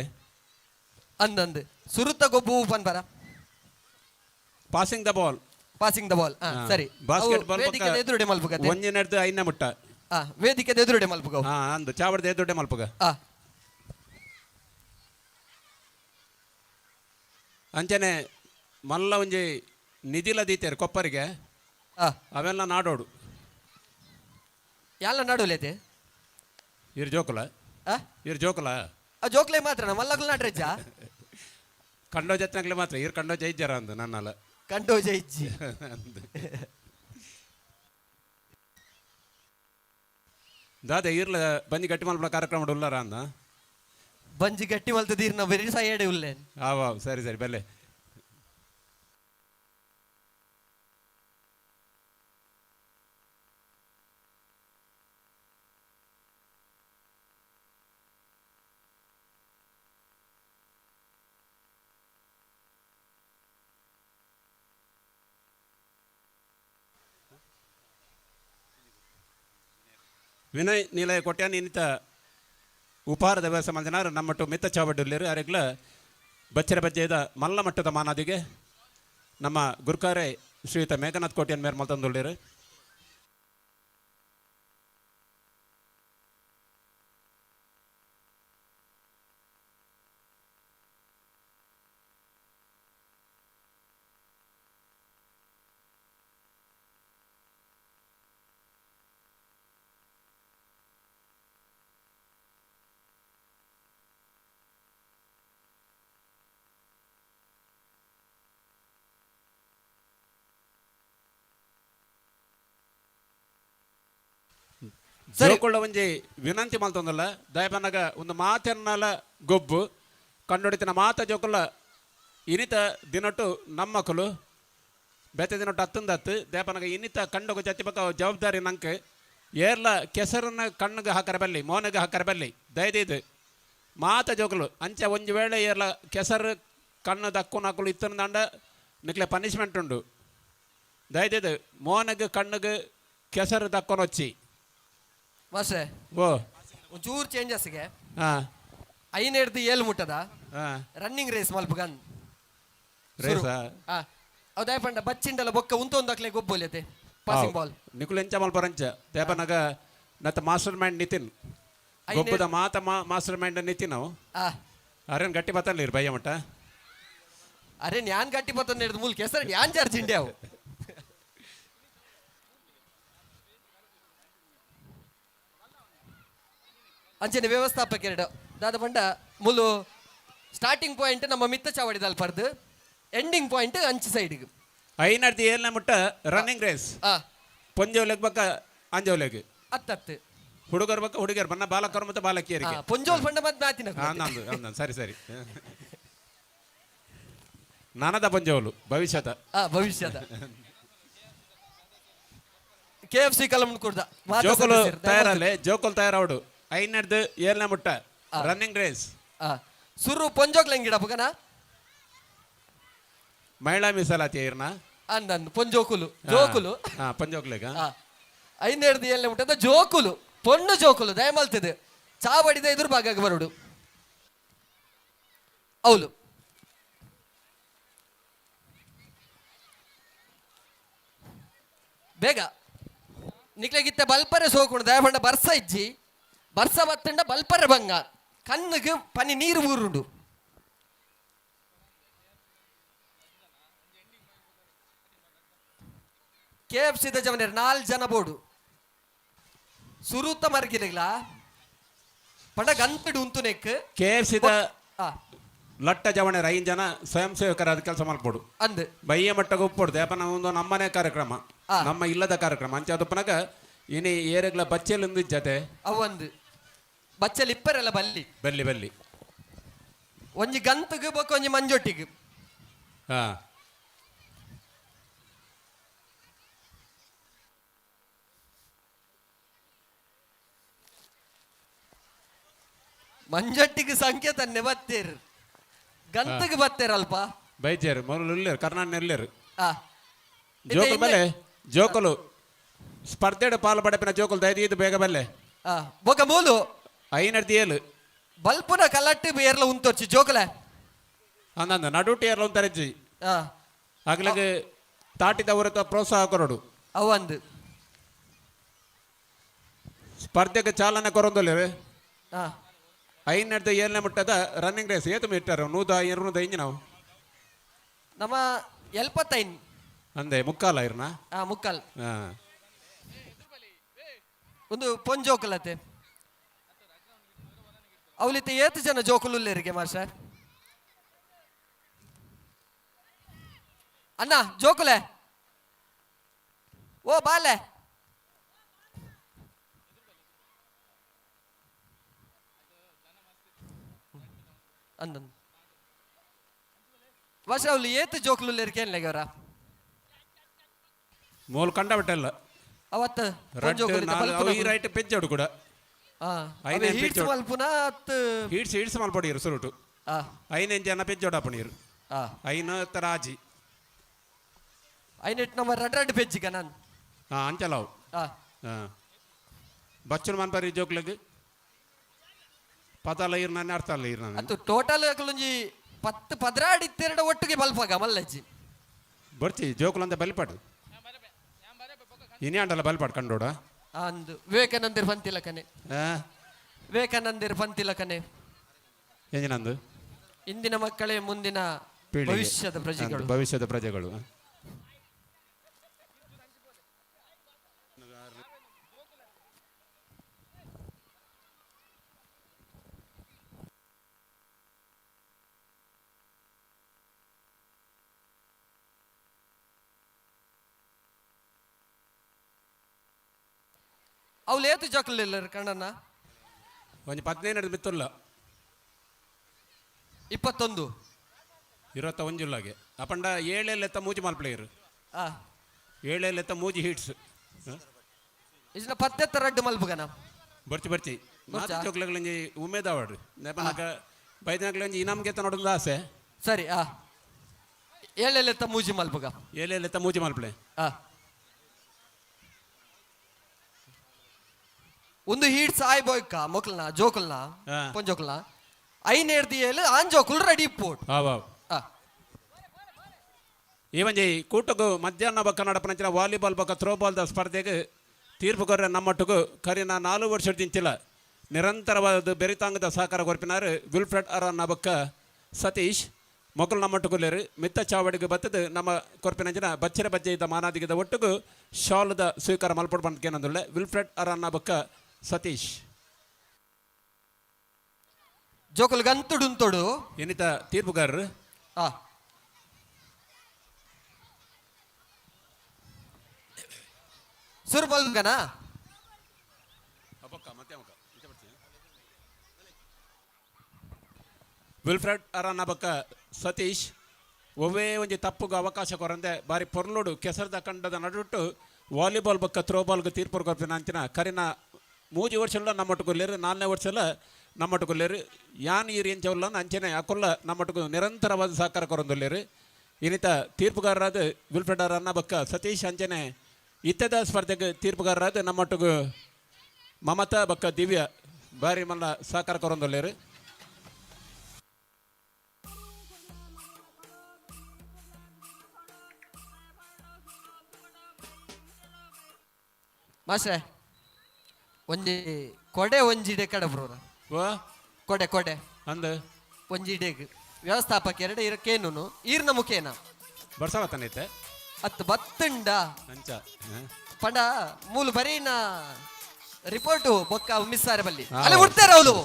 ಅಂದಂದು ಸುರುತ್ತ ಗೊಬ್ಬು ಪನ್ಪರ Passing the ball. Passing the ball. ಸರಿ. Basket ball. ವೇದಿಕೆ ಎದುರುಡೆ ಮಲ್ಪುಗ. ಒಂಜಿನೆಡ್ದು ಐನ ಮುಟ್ಟ. ವೇದಿಕೆ ಎದುರುಡೆ ಮಲ್ಪುಗ. ಅಂದು ಚಾವಡ್ದ ಎದುರುಡೆ ಮಲ್ಪುಗ. ಅಂಚನೆ ಮಲ್ಲ ಒಂಜಿ ನಿಧಿಲ ದೀತೇರು ಕೊಪ್ಪರಿಗೆ ಅವೆಲ್ಲ ನಾಡೋಡು. ಎಲ್ಲ ನಾಡೋಲೇತೆ. ಇರ್ ಜೋಕುಲ ಇರ್ ಜೋಕುಲ. ಜೋಕ್ಲೆ ಮಾತ್ರ ಮಲ್ಲಕುಲ್ ನಾಡ್ರೆಜ್ಜ. ಕಂಡೋ ಜತ್ನಾಗ್ಲೆ ಮಾತ್ರ ಇರ್ ಕಂಡೋ ಜೈಜ್ಜರ ಅಂದು ನನ್ನಲ್ಲ. ಕಂಡೋ ಜೈಜ್ಜಿ. ದಾದ ಇರ್ಲ ಬಂಜಿ ಗಟ್ಟಿ ಮಲ್ಪುನ ಕಾರ್ಯಕ್ರಮ ಉಲ್ಲಾರ ಅಂದ. ಬಂಜಿ ಗಟ್ಟಿ ಮಲ್ತದೀರ್ನ ವೆರಿ ಸೈಡ್ ಉಲ್ಲೇನ್. ಆವ್ ಸರಿ ಸರಿ ಬಲ್ಲೆ. ವಿನಯ್ ನೀಲಯ ಕೊಟ್ಯಾನ್ ಇನ್ನಿತ ಉಪಹಾರದ ವ್ಯವಸ್ಥೆ ಮಲ್ದಿನಾರು ನಮ್ಮಟ್ಟು ಮಿತ್ತ ಚಾವಡ್ಡುಲ್ಲೇರು ಅರೆಗ್ಲ ಬಚ್ಚರ ಬಜ್ಜೆದ ಮಲ್ಲ ಮಟ್ಟದ ಮಾನಾದಿಗೆ ನಮ್ಮ ಗುರ್ಕಾರೆ ಶ್ರೀಯುತ ಮೇಘನಾಥ್ ಕೋಟ್ಯಾನ್ ಮೇರ್ ಮಲ್ತಂದುಳ್ಳೇರು. ಜೋಕುಳ್ಳ ಒಂಜಿ ವಿನಂತಿ ಮಲ್ತೊಂದಲ್ಲ ದಯಪನ್ನಗ ಒಂದು ಮಾತೆರ್ನಲ ಗೊಬ್ಬು ಕಂಡುಡಿತಿನ ಮಾತ ಜೋಕುಲ ಇನಿತ ದಿನಟ್ಟು ನಮ್ಮಕುಲು ಬೇತೆ ದಿನಟ್ಟು ಹತ್ತಂದತ್ತು ದಯಪನಗ ಇನ್ನಿತ ಕಂಡಗು ಜತ್ತಿಬಕ ಜವಾಬ್ದಾರಿ ನಂಗೆ ಏರ್ಲ ಕೆಸರನ್ನ ಕಣ್ಣಿಗೆ ಹಾಕರ ಬಲ್ಲಿ ಮೋನಗೆ ಹಾಕರ ಬಲ್ಲಿ ದಯದೀದು ಮಾತ ಜೋಕುಲು ಅಂಚೆ ಒಂಜಿ ವೇಳೆ ಏರ್ಲ ಕೆಸರು ಕಣ್ಣು ದಕ್ಕು ನಾಕುಲು ಇತ್ತನ ದಂಡ ನಿಕ್ಲೆ ಪನಿಷ್ಮೆಂಟ್ ಉಂಡು. ದಯದೀದು ಮೋನಗೆ ಕಣ್ಣಿಗೆ ಕೆಸರು ದಕ್ಕೊನೊಚ್ಚಿ. ಮಾಸ್ಟ್ರೆ, ಓ, ಒಂಚೂರು ಚೇಂಜಸ್ಗೆ. ಹಾ. ಐನೇಡ್ದು ಏಳು ಮುಟ್ಟದ ಹಾ. Running race ಮಲ್ಪಗನ್. ರೇಸಾ? ಹಾ, ಅವು ಪಂಡ ಬಚ್ಚಿಂಡಲ ಬೊಕ್ಕ ಉಂತೊಂದು ಅಕ್ಲೆ ಗೊಬ್ಬೊಲಿಯತೆ ಪಾಸಿಂಗ್ ಬಾಲ್. ನಿಕುಲು ಎಂಚ ಮಲ್ಪರಂಚ ದೇಪನಗ ನತ್ತ ಮಾಸ್ಟರ್ ಮೈಂಡ್ ನಿತಿನ್ ಗೊಬ್ಬದ ಮಾತ ಮಾಸ್ಟರ್ ಮೈಂಡ್ ನಿತಿನ್ ಅವು. ಅರೇನ್ ಗಟ್ಟಿ ಬತ್ತಲ್ಲ ಬಯ್ಯ ಮಟ್ಟ. ಅರೆ, ನ್ಯಾನ್ ಗಟ್ಟಿ ಬತ್ತಂದು ಹಿಡಿದು ಮೂಲ ಕೆಸರು ನ್ಯಾನ್ ಚಾರ್ಜ್ ಇಂಡಿ ಅವು. ಅಂಚನೆ ವ್ಯವಸ್ಥಾಪಕ ಎರಡು ದಾದ ಪಂಡ ಮುಲು ಸ್ಟಾರ್ಟಿಂಗ್ ಪಾಯಿಂಟ್ ನಮ್ಮ ಮಿತ್ತ ಚಾವಡಿದಲ್ಲಿ ಪರ್ದು, ಎಂಡಿಂಗ್ ಪಾಯಿಂಟ್ ಅಂಚು ಸೈಡ್ಗೆ. ಐನರ್ದಿ ಏಳನೇ ಮುಟ್ಟ ರನ್ನಿಂಗ್ ರೇಸ್. ಪೊಂಜೋಲೆಗ್ ಬಕ್ಕ ಅಂಜೋಲೆಗ್. ಅತ್ತತ್ತು. ಹುಡುಗರು ಬಕ್ಕ ಹುಡುಗಿಯರು ಬನ್ನ ಬಾಲಕರು ಮತ್ತು ಬಾಲಕಿಯರಿಗೆ. ಪೊಂಜೋಲ್ ಪಂಡ ಮತ್ತೆ ಮಾತಿನ. ಅಂದು ಅಂದು, ಸರಿ ಸರಿ. ನಾನದ ಪೊಂಜೋಲು ಭವಿಷ್ಯದ. ಭವಿಷ್ಯದ ಕೆ ಎಫ್ ಸಿ ಕಲಂ ಕುಡ್ದ. ಜೋಕುಲು ತಯಾರಲ್ಲೇ, ಜೋಕುಲು ತಯಾರಾವಡು. ಐನರ್ದು ಏಳನೇ ಮುಟ್ಟ ರನ್ನಿಂಗ್ ರೇಸ್. ಸುರು ಪೊಂಜೋಕ್ಲ ಗಿಡ ಪುಗನ. ಮಹಿಳಾ ಮೀಸಲಾತಿ ಇರ್ನ. ಅಂದಂದು ಪೊಂಜೋಕುಲು ಜೋಕುಲು. ಹಾ, ಪೊಂಜೋಕ್ಲೆಗ. ಐನೇಡ್ದು ಏಳನೇ ಮುಟ್ಟದ ಜೋಕುಲು, ಪೊಣ್ಣು ಜೋಕುಲು ದಯಮಲ್ತದೆ ಚಾವಡಿದ ಎದುರು ಭಾಗಕ್ಕೆ ಬರುಡು ಅವಳು. ಬೇಗ ನಿಕ್ಲೆಗಿತ್ತ ಬಲ್ಪರೆ ಸೋಕುಂಡು. ದಯಪಂಡ ಬರ್ಸ ಇಜ್ಜಿ, ಬರ್ಸ ಬತ್ತಂಡ ಬಲ್ಪರೆ ಬಂಗ ಕಣ್ಣಿಗೆ ಪನಿ ನೀರು ಊರುಂಡು. ಕೆ ಎಫ್ ಸಿದ ಜವನೇರ್ ನಾಲ್ ಜನ ಬೋಡು ಸುರುತ ಮರ್ಗಿಲಿಗ್ಲ ಪಂಡ ಗಂತಡು ಉಂತು neck. K F ಸಿದ ಲಟ್ಟ ಜವಣೆರ್ ಐದು ಜನ ಸ್ವಯಂ ಸೇವಕರ ಕೆಲಸ ಮಾಡ್ಬೋದು. ಅಂದ್ ಬಯ್ಯ ಮಟ್ಟಕ್ಕೆ ಒಪ್ಪೊಡ್ದು ಯಾಪ ಒಂದು ನಮ್ಮನೆ ಕಾರ್ಯಕ್ರಮ, ನಮ್ಮ ಇಲ್ಲದ ಕಾರ್ಯಕ್ರಮ ಅಂಚೆ ಅದಪ್ಪನಗ ಇನಿ ಏರೆಗ್ಲ ಬಚ್ಚೆಲ್ ಜತೆ. ಅವೊಂದು ಬಚ್ಚಲ್ ಇಪ್ಪರೆಲ್ಲ ಬಲ್ಲಿ. ಬಲ್ಲಿ ಬಲ್ಲಿ. ಒಂಜಿ ಗಂತಗ್ ಬೊಕ್ಕ ಒಂಜಿ ಮಂಜೊಟ್ಟಿಗೆ. ಹಾ. ಮಂಜೊಟ್ಟಿಗೆ ಸಂಖ್ಯೆ ತನ್ನೆ ಬತ್ತೇರು, ಗಂತಗ್ ಬತ್ತೇರು ಅಲ್ಪ. ಬೈಜೇರು ಮೊದಲು ಇಲ್ಲೇರು ಕರ್ನಾಟಕ ಇಲ್ಲೇರು. ಜೋಕುಲು ಬಲ್ಲೆ, ಜೋಕುಲು ಸ್ಪರ್ಧೆಡ್ ಪಾಲು ಪಡೆಪಿನ ಜೋಕುಲು ದಯದೀದು ಬೇಗ ಬಲ್ಲೆ. ಬೊಕ ಮೂಲು ಐನರ್ದಿ ಏಳು ಬಲ್ಪುನ ಕಲಟ್ಟು ಬೇರ್ಲ ಉಂತೊರ್ಚಿ ಜೋಕುಲೆ. ಅಂದಂದ ನಡುಟಿ ಏರ್ಲ ಉಂತರೆಜ್ಜಿ. ಅಗ್ಲಗೆ ತಾಟಿದ ಊರತ ಪ್ರೋತ್ಸಾಹ ಕೊರಡು. ಅವಂದು ಸ್ಪರ್ಧೆಗೆ ಚಾಲನೆ ಕೊರೊಂದೊಲ್ಲೇರು. ಐನರ್ದ ಏಳನೇ ಮುಟ್ಟದ ರನ್ನಿಂಗ್ ರೇಸ್ ಏತು ಮೀಟರ್ ನೂದ ಎರಡ್ನೂದ ಇಂಜಿ ನಾವು. ನಮ್ಮ ಎಲ್ಪತ್ತೈನ್. ಅಂದೆ ಮುಕ್ಕಾಲ ಇರ್ನ. ಮುಕ್ಕಾಲ್. ಒಂದು ಪೊಂಜೋಕುಲತೆ ಅವಲಿತ ಏತು ಜನ ಜೋಕುಲುಲ್ಲೇರಿಗೆ ಮಾಸ್ಟರ್ ಅಣ್ಣ ಜೋಕುಲೆ ಓ ಬಾಲೆ. ಅಂದನ್ ಮಾಸ್ಟರ್ ಅವಳು ಏತು ಜೋಕುಲುಲ್ಲೇರಿಗೆ ಏನ್ಲೆಗವರ. ಮೂಲು ಕಂಡ ಬಿಟ್ಟಲ್ಲ. ಅವತ್ತು ರಡ್ಡು ನಾಲ್ ಈ ರೈಟ್ ಪೆಜ್ಜೋಡು ಕೂಡ. ಐನೇ ಹೀಟ್ಸ್ ಮಲ್ಪುನ ಅತ್ತು. ಹೀಟ್ಸ್ ಹೀಟ್ಸ್ ಮಲ್ಪೊಡಿರು ಸುರುಟು. ಐನೆಂಜಿ ಜನ ಪೆಜ್ಜೋಡು ಅಪ್ಪಣಿರು. ಐನ ರಾಜಿ. ಐನೆಟ್ ನಮ್ಮ ರಡ್ ರಡ್ ಪೆಜ್ಜಿಗ ನಾನು. ಅಂಚಲಾವು. ಬಚ್ಚನ್ ಮನ್ಪರಿ ಜೋಕ್ಲಗ್ ಪತಲ ಇರ್ನಾನೆ ಅರ್ಥ ಅಲ್ಲ ಇರ್ನಾನೆ. ಅತ್ತು ಟೋಟಲ್ ಅಕಲೊಂಜಿ 10 ಪದ್ರಾಡ್ ಇತ್ತೆರಡ ಒಟ್ಟಿಗೆ ಬಲ್ಪಾಗ ಮಲ್ಲಜ್ಜಿ. ಬರ್ಚಿ ಜೋಕುಲಂತ ಬಲಿಪಾಡು ಇನಿ ಅಂಡಲ್ಲ ಬಲ್ಪಾಡು ಕಂಡೋಡ. ಅಂದು ವಿವೇಕಾನಂದಿರ್ ಪಂತಿಲಕನೆ. ವಿವೇಕಾನಂದಿರ್ ಪಂತಿಲಕನೆ. ಎಂಜಿನಂದು ಇಂದಿನ ಮಕ್ಕಳೇ ಮುಂದಿನ ಭವಿಷ್ಯದ ಪ್ರಜೆಗಳು. ಭವಿಷ್ಯದ ಪ್ರಜೆಗಳು. ಅವ್ಲು ಏತು ಜೋಕುಲು ಕಣ್ಣನ್ನ? ಒಂಜಿ 15 ಮಿತ್ತುಲ್ಲ. 21. 21 ಉಲ್ಲಾಗೆ ಅಪಂಡ ಏಳೆಲ್ಲೆತ್ತ ಮೂಜಿ ಮಾಲ್ಪ್ಲೇಯರ್. ಏಳೆಲ್ಲೆತ್ತ ಮೂಜಿ ಹೀಟ್ಸ್. ಇಜ್ನ ಪತ್ತೆತ್ತ ರಡ್ಡು ಮಲ್ಪುಗನ. ಬರ್ಚಿ ಬರ್ಚಿ ಮಾತ ಜೋಕ್ಲೆಗ್ಲಂಜಿ ಉಮೇದ್ ಅವಾಡು ನೆಪನಾಗ ಬೈದನಗ್ಲಂಜಿ ಇನಾಮ್ಗೆ ನೋಡೋದು ಆಸೆ. ಸರಿ, ಏಳೆಲ್ಲೆತ್ತ ಮೂಜಿ ಮಲ್ಪುಗ. ಏಳೆಲ್ಲೆತ್ತ ಮೂಜಿ ಮಲ್ಪಲೆ. ಒಂದು ಹೀಟ್ಸ್ ಆಯ್ ಬೋಯ್ಕ ಮೊಕ್ಲ್ನ ಜೋಕುಲ್ನ ಪೊಂಜೋಕುಲ್ನ ಐನೇರ್ದಿ ಏಳು ಆನ್ ಜೋಕುಲ್ ರೆಡಿ ಪೋಟ್. ಈ ಒಂಜಿ ಕೂಟಗು ಮಧ್ಯಾಹ್ನ ಬಕ್ಕ ನಡಪನಂಚಿನ ವಾಲಿಬಾಲ್ ಬಕ್ಕ ಥ್ರೋಬಾಲ್ದ ಸ್ಪರ್ಧೆಗೆ ತೀರ್ಪು ಕೊರ್ರೆ ನಮ್ಮೊಟ್ಟಿಗೂ ಕರಿನ 4 ವರ್ಷದಿಂಚಿಲ ನಿರಂತರವಾದ ಬೆರಿತಾಂಗದ ಸಹಕಾರ ಕೊರ್ಪಿನಾರು ವಿಲ್ಫ್ರೆಡ್ ಅರನ್ನ ಬಕ್ಕ ಸತೀಶ್ ಮೊಕಲ್ ನಮ್ಮೊಟ್ಟುಗುಲ್ಲೇರು ಮಿತ್ತ ಚಾವಡಿಗೆ ಬತ್ತದು ನಮ್ಮ ಕೊರ್ಪಿನಂಚಿನ ಬಚ್ಚರ ಬಜ್ಜೆದ ಮಾನಾದಿಗದ ಒಟ್ಟುಗು ಶಾಲದ ಸ್ವೀಕಾರ ಮಲ್ಪಡ್ ಬಂದ್ಕೇನಂದುಳ್ಳೆ ವಿಲ್ಫ್ರೆಡ್ ಅರನ್ನ ಬಕ್ಕ ಸತೀಶ್. ಜೋಕುಲ್ ಗಂತುಡುಂತೊಡು ಏನಿತ ತೀರ್ಪುಗಾರರು. ಸುರು ಮಲ್ಗನ. ವಿಲ್ಫ್ರೆಡ್ ಅರನ್ನ ಬಕ್ಕ ಸತೀಶ್ ಒವ್ವೇ ಒಂಜಿ ತಪ್ಪುಗು ಅವಕಾಶ ಕೊರಂದೆ ಬಾರಿ ಪೊರ್ಲುಡು ಕೆಸರದ ಕಂಡದ ನಡುಟ್ಟು ವಾಲಿಬಾಲ್ ಬಕ್ಕ ಥ್ರೋಬಾಲ್ಗೆ ತೀರ್ಪು ಕೊರ್ಪಿನ ಅಂಚಿನ ಕರಿನ 3 ವರ್ಷಲ್ಲ ನಮ್ಮೊಟ್ಟುಗುಲ್ಲೇರು 4ನೇ ವರ್ಷಲ್ಲ ನಮ್ಮೊಟ್ಟುಗುಲ್ಲೇರು ಯಾನ್ ಈರ್ ಎಂಚವಲ್ಲ ಅಂಚನೆ ಅಕೊಲ್ಲ ನಮ್ಮೊಟ್ಟಿಗೂ ನಿರಂತರವಾದ ಸಹಕಾರ ಕೊರಂದುಲ್ಲೇರು. ಇನ್ನಿತ ತೀರ್ಪುಗಾರರಾದ ವಿಲ್ಫ್ರೆಡ್ ಅರನ್ನ ಬಕ್ಕ ಸತೀಶ್ ಅಂಚನೆ ಇತ್ತದ ಸ್ಪರ್ಧೆಗೆ ತೀರ್ಪುಗಾರರಾದ ನಮ್ಮೊಟ್ಟಿಗೂ ಮಮತಾ ಬಕ್ಕ ದಿವ್ಯ ಬಾರಿ ಮಲ್ಲ ಸಹಕಾರ ಕೊರಂದುಲ್ಲೇರು. ಮಾಸ್ಟ್ರೆ ಒಂಜಿ ಕೊಡೆ ಒಂಜಿಡೆ ಕಡೆ ಬ್ರೋರ. ಕೊಡೆ ಕೊಡೆ ಅಂದ ಒಂಜಿಡೆಗ್ ವ್ಯವಸ್ಥಾಪಕ ಎರಡು ಇರಕೇನು ಈರ್ನ ಮುಖೇನ ಬರ್ಸವತ್ತನೈತೆ ಅತ್ತು ಬತ್ತುಂಡ ಅಂಚ ಪಂಡ ಮೂಲು ಬರೀನ ರಿಪೋರ್ಟು ಬೊಕ್ಕ ಮಿಸ್ಸಾರೆ ಬಲ್ಲಿ ಅಲ್ಲಿ ಉಡ್ತಾರೆ ಅವಳು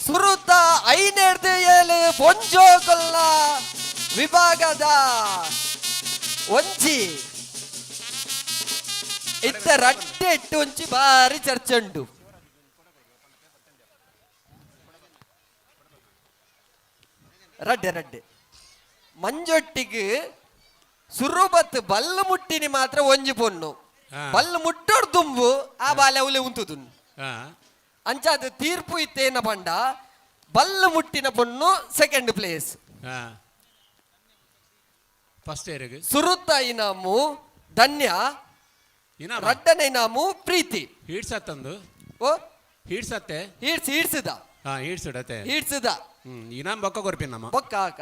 ಸುರುತ 5 7 ಪೊಂಜೋಕಲ್ನ ವಿಭಾಗದ ಒಂಜಿ ಇತ್ತ ರಡ್ಡೆ ಇಟ್ಟು ಒಂಚಿ ಬಾರಿ ಚರ್ಚೆ ಉಂಟು. ರಡ್ಡೆ ರಡ್ಡೆ ಮಂಜೊಟ್ಟಿಗೆ ಸುರುಬತ್ ಬಲ್ಲು ಮುಟ್ಟಿನಿ ಮಾತ್ರ ಒಂಜಿ ಪೊಣ್ಣು ಬಲ್ಲು ಮುಟ್ಟೋಡ್ ದುಂಬು ಆ ಬಾಲೆ ಅವಲೆ ಉಂತುದು. ಅಂಚಾದ ತೀರ್ಪು ಇತ್ತೇನ ಪಂಡ ಬಲ್ಲು ಮುಟ್ಟಿನ ಪೊಣ್ಣು ಸೆಕೆಂಡ್ ಪ್ಲೇಸ್. ಫಸ್ಟ್ ಇಯರ್ಗೆ ಸುರುತ್ತ ಇನಾಮು ಧನ್ಯ, ರಡ್ಡನ ಇನಾಮು ಪ್ರೀತಿ. ಹೀಡ್ಸ್ ತಂದು ಓ ಹೀಡ್ಸ್ ಅತ್ತೆ ಹೀಡ್ಸ್ ಹೀಡ್ಸಿದ ಹೀಡ್ಸಿಡತ್ತೆ ಹೀಡ್ಸಿದ ಇನಾಮ್ ಬೊಕ್ಕ ಕೊರ್ಪಿನ ನಮ್ಮ ಬೊಕ್ಕ ಹಾಕ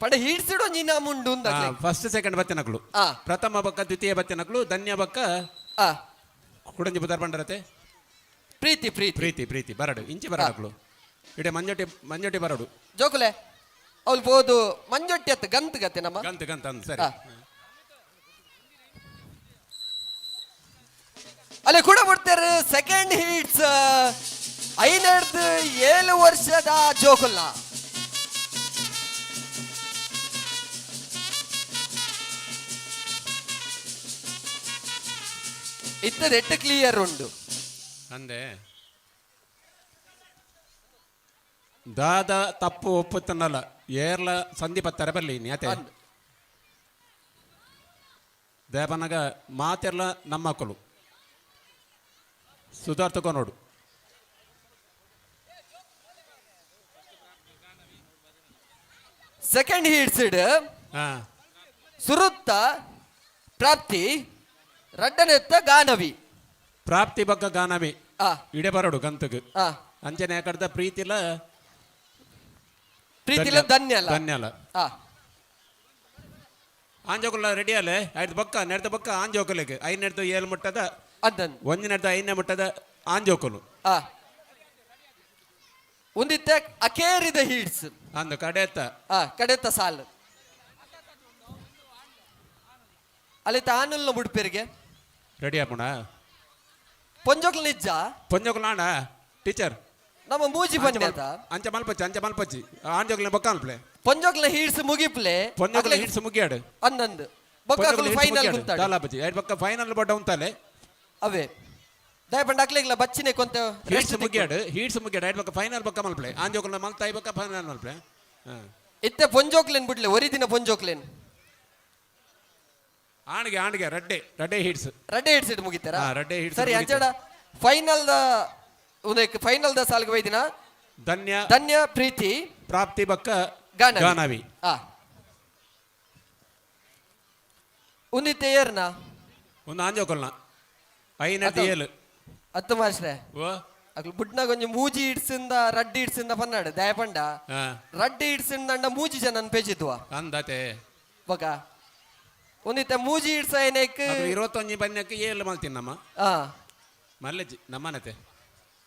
ಪಂಡ ಹೀಡ್ಸಿಡೋ ಒಂಜಿ ಇನಾಮು ಉಂಡು. ಫಸ್ಟ್ ಸೆಕೆಂಡ್ ಬತ್ತಿನಕ್ಲು ಪ್ರಥಮ ಬಕ್ಕ ದ್ವಿತೀಯ ಬತ್ತಿನಕ್ಲು ಧನ್ಯ ಬಕ್ಕ ಕುಡಂಜಿ ಬುದಾರ್ ಬಂಡರತೆ ಪ್ರೀತಿ ಪ್ರೀತಿ ಪ್ರೀತಿ ಪ್ರೀತಿ ಬರಡು ಇಂಚಿ ಬರಡಕ್ಲು ಇಡೆ ಮಂಜೊಟ್ಟಿ ಮಂಜೊಟ್ಟಿ ಬರಡು ಜೋಕುಲೆ ಅವ್ಲು ಬೋದು ಮಂಜೊಟ್ಟಿ ಅತ್ತ ಗಂತ್ ಗತ್ತೆ ನಮ್ಮ ಗಂತ ಗಂತ ಅಂದ್ ಸರಿ. ಅಲ್ಲಿ ಕೂಡ ಬಿಡ್ತಾರೆ ಸೆಕೆಂಡ್ ಹೀಟ್ಸ್ 5 7 ವರ್ಷದ ಜೋಕುಲ್ನ. ಇತ್ತದ ಎಟ್ಟು ಕ್ಲಿಯರ್ ಉಂಡು ಅಂದೆ ದಾದ ತಪ್ಪು ಒಪ್ಪುತ್ತನ್ನಲ್ಲ ಏರ್ಲ ಸಂಧಿ ಪತ್ತಾರೆ ಬರ್ಲಿ ನ್ಯಾತೆ ದೇವನಗ ಮಾತೆರ್ಲ ನಮ್ಮ ಮಕ್ಕಳು ಸುಧಾರ್ತಕೋ ನೋಡು. ಸೆಕೆಂಡ್ ಹೀಟ್ಸ್ ಸುರುತ್ತ ಪ್ರಾಪ್ತಿ ರಡ್ಡನೆತ್ತ ಗಾನವಿ. ಪ್ರಾಪ್ತಿ ಬಕ್ಕ ಗಾನವಿ ಇಡೆ ಬರಡು ಗಂತಗ್ ಅಂಚನೆ ಕಡ್ದ ಪ್ರೀತಿಲ ಪ್ರೀತಿಲ ಧನ್ಯ ಅಲ್ಲ ಧನ್ಯ ಅಲ್ಲ. ಆಂಜೋಕುಲ ರೆಡಿ ಅಲ್ಲೇ ಐದು ಬಕ್ಕ ನೆಡ್ದ ಬಕ್ಕ ಆಂಜೋಕುಲಿಗೆ 5 7 ಮುಟ್ಟದ 1 5ನೇ ಮುಟ್ಟದ ಆಂಜೋಕುಲು. ಒಂದಿತ್ತ ಅಕೇರಿದ ಹೀಡ್ಸ್ ಅಂದು ಕಡೆತ್ತ ಕಡೆತ್ತ ಸಾಲು ಅಲ್ಲಿ ತಾನುಲ್ಲ ಬುಡ್ಪೇರಿಗೆ ರೆಡಿ ಆಪುಣ ಪೊಂಜೋಕ್ಲ ನಿಜ್ಜ ಪೊಂಜೋಕುಲ ಆಂಡ ಟೀಚರ್ ನಮ್ಮ ಮೂಜಿ ಬನ್ನಿ ಆತ ಅಂಚ ಮಲ್ಪಚ್ಚಿ ಅಂಚ ಮಲ್ಪಚ್ಚಿ ಆಂಜೋಕ್ಲ ಬೊಕ್ಕ ಅನ್ಪ್ಲೆ ಪೊಂಜೋಕ್ಲ ಹೀಡ್ಸ್ ಮುಗಿಪ್ಲೆ ಪೊಂಜೋಕ್ಲ ಹೀಡ್ಸ್ ಮುಗಿಯಾಡು ಅಂದಂದು ಬೊಕ್ಕ ಫೈನಲ್ ದಾಲಾಪಚ್ಚಿ ಐದು ಬೊಕ್ಕ ಫೈನಲ್ ಬಡ್ಡ ಉಂತಾಲೆ ಅವೇ ದಯಪಂಡ ಅಕ್ಲೆಗ್ಲ ಬಚ್ಚಿನೆ ಕೊಂತ ಹೀಟ್ಸ್ ಮುಗಿಯಾಡು, ಹೀಟ್ಸ್ ಮುಗಿಯಾಡು. ಐಟ್ ಬೊಕ್ಕ ಫೈನಲ್ ಬೊಕ್ಕ ಮಲ್ಪ್ಲೆ. ಆಂಜೋಕುಲ್ನ ಮಲ್ತಾಯಿ ಬೊಕ್ಕ ಫೈನಲ್ ಮಲ್ಪ್ಲೆ. ಇತ್ತೆ ಪೊಂಜೋಕ್ಲೆನ್ ಬಿಡ್ಲೆ, ಒರಿ ದಿನ ಪೊಂಜೋಕ್ಲೆನ್. ಆಣ್ಗೆ ಆಣ್ಗೆ ರಡ್ಡೆ ರಡ್ಡೆ heats. ರಡ್ಡೆ hits it ಮುಗಿತಾರ? Ha, ರಡ್ಡೆ hits ಸರಿ. ಮುಗಿತು. ಅಂಚಡ ಫೈನಲ್ the ಉಂದೆಕ್ ಫೈನಲ್ ದ ಸಾಲ್ಗ್ ವೈದಿನ ಧನ್ಯ, ಧನ್ಯ, ಪ್ರೀತಿ, ಪ್ರಾಪ್ತಿ ಬೊಕ್ಕ ಗಾನವಿ. ಗಾನವಿ. ಆ ಉಂದಿತ್ತೆ ಏರ್ನ? ಒಂದು ಆಂಜೋಕುಲ್ನ ಐನಡ್ದು ಏಳು. ಅತ್ತು ಮಾಸ್ಟ್ರೆ. ಓ. ಅಕ್ಲು ಬುಡ್ನಾಗ ಒಂಜಿ ಮೂಜಿ ಇಡ್ಸಿಂದ ರಡ್ಡಿ ಇಡ್ಸಿಂದ ಪನ್ನಾಡು ದಯಪಂಡ. ರಡ್ಡಿ ಇಡ್ಸಿಂದ ಮೂಜಿ ಜನ ಪೇಜಿದ್ವ. ಅಂದಾತೆ. ಬೊಕ ಒಂದಿತ್ತೆ ಮೂಜಿ ಇಡ್ಸ ಏನಕ್ಕೆ? ಅದು 21 ಬನ್ನಕ್ಕೆ ಏಳು ಮಲ್ತೀನಿ ನಮ್ಮ. ಮಲ್ಲೆಜ್ಜಿ ನಮ್ಮನತೆ.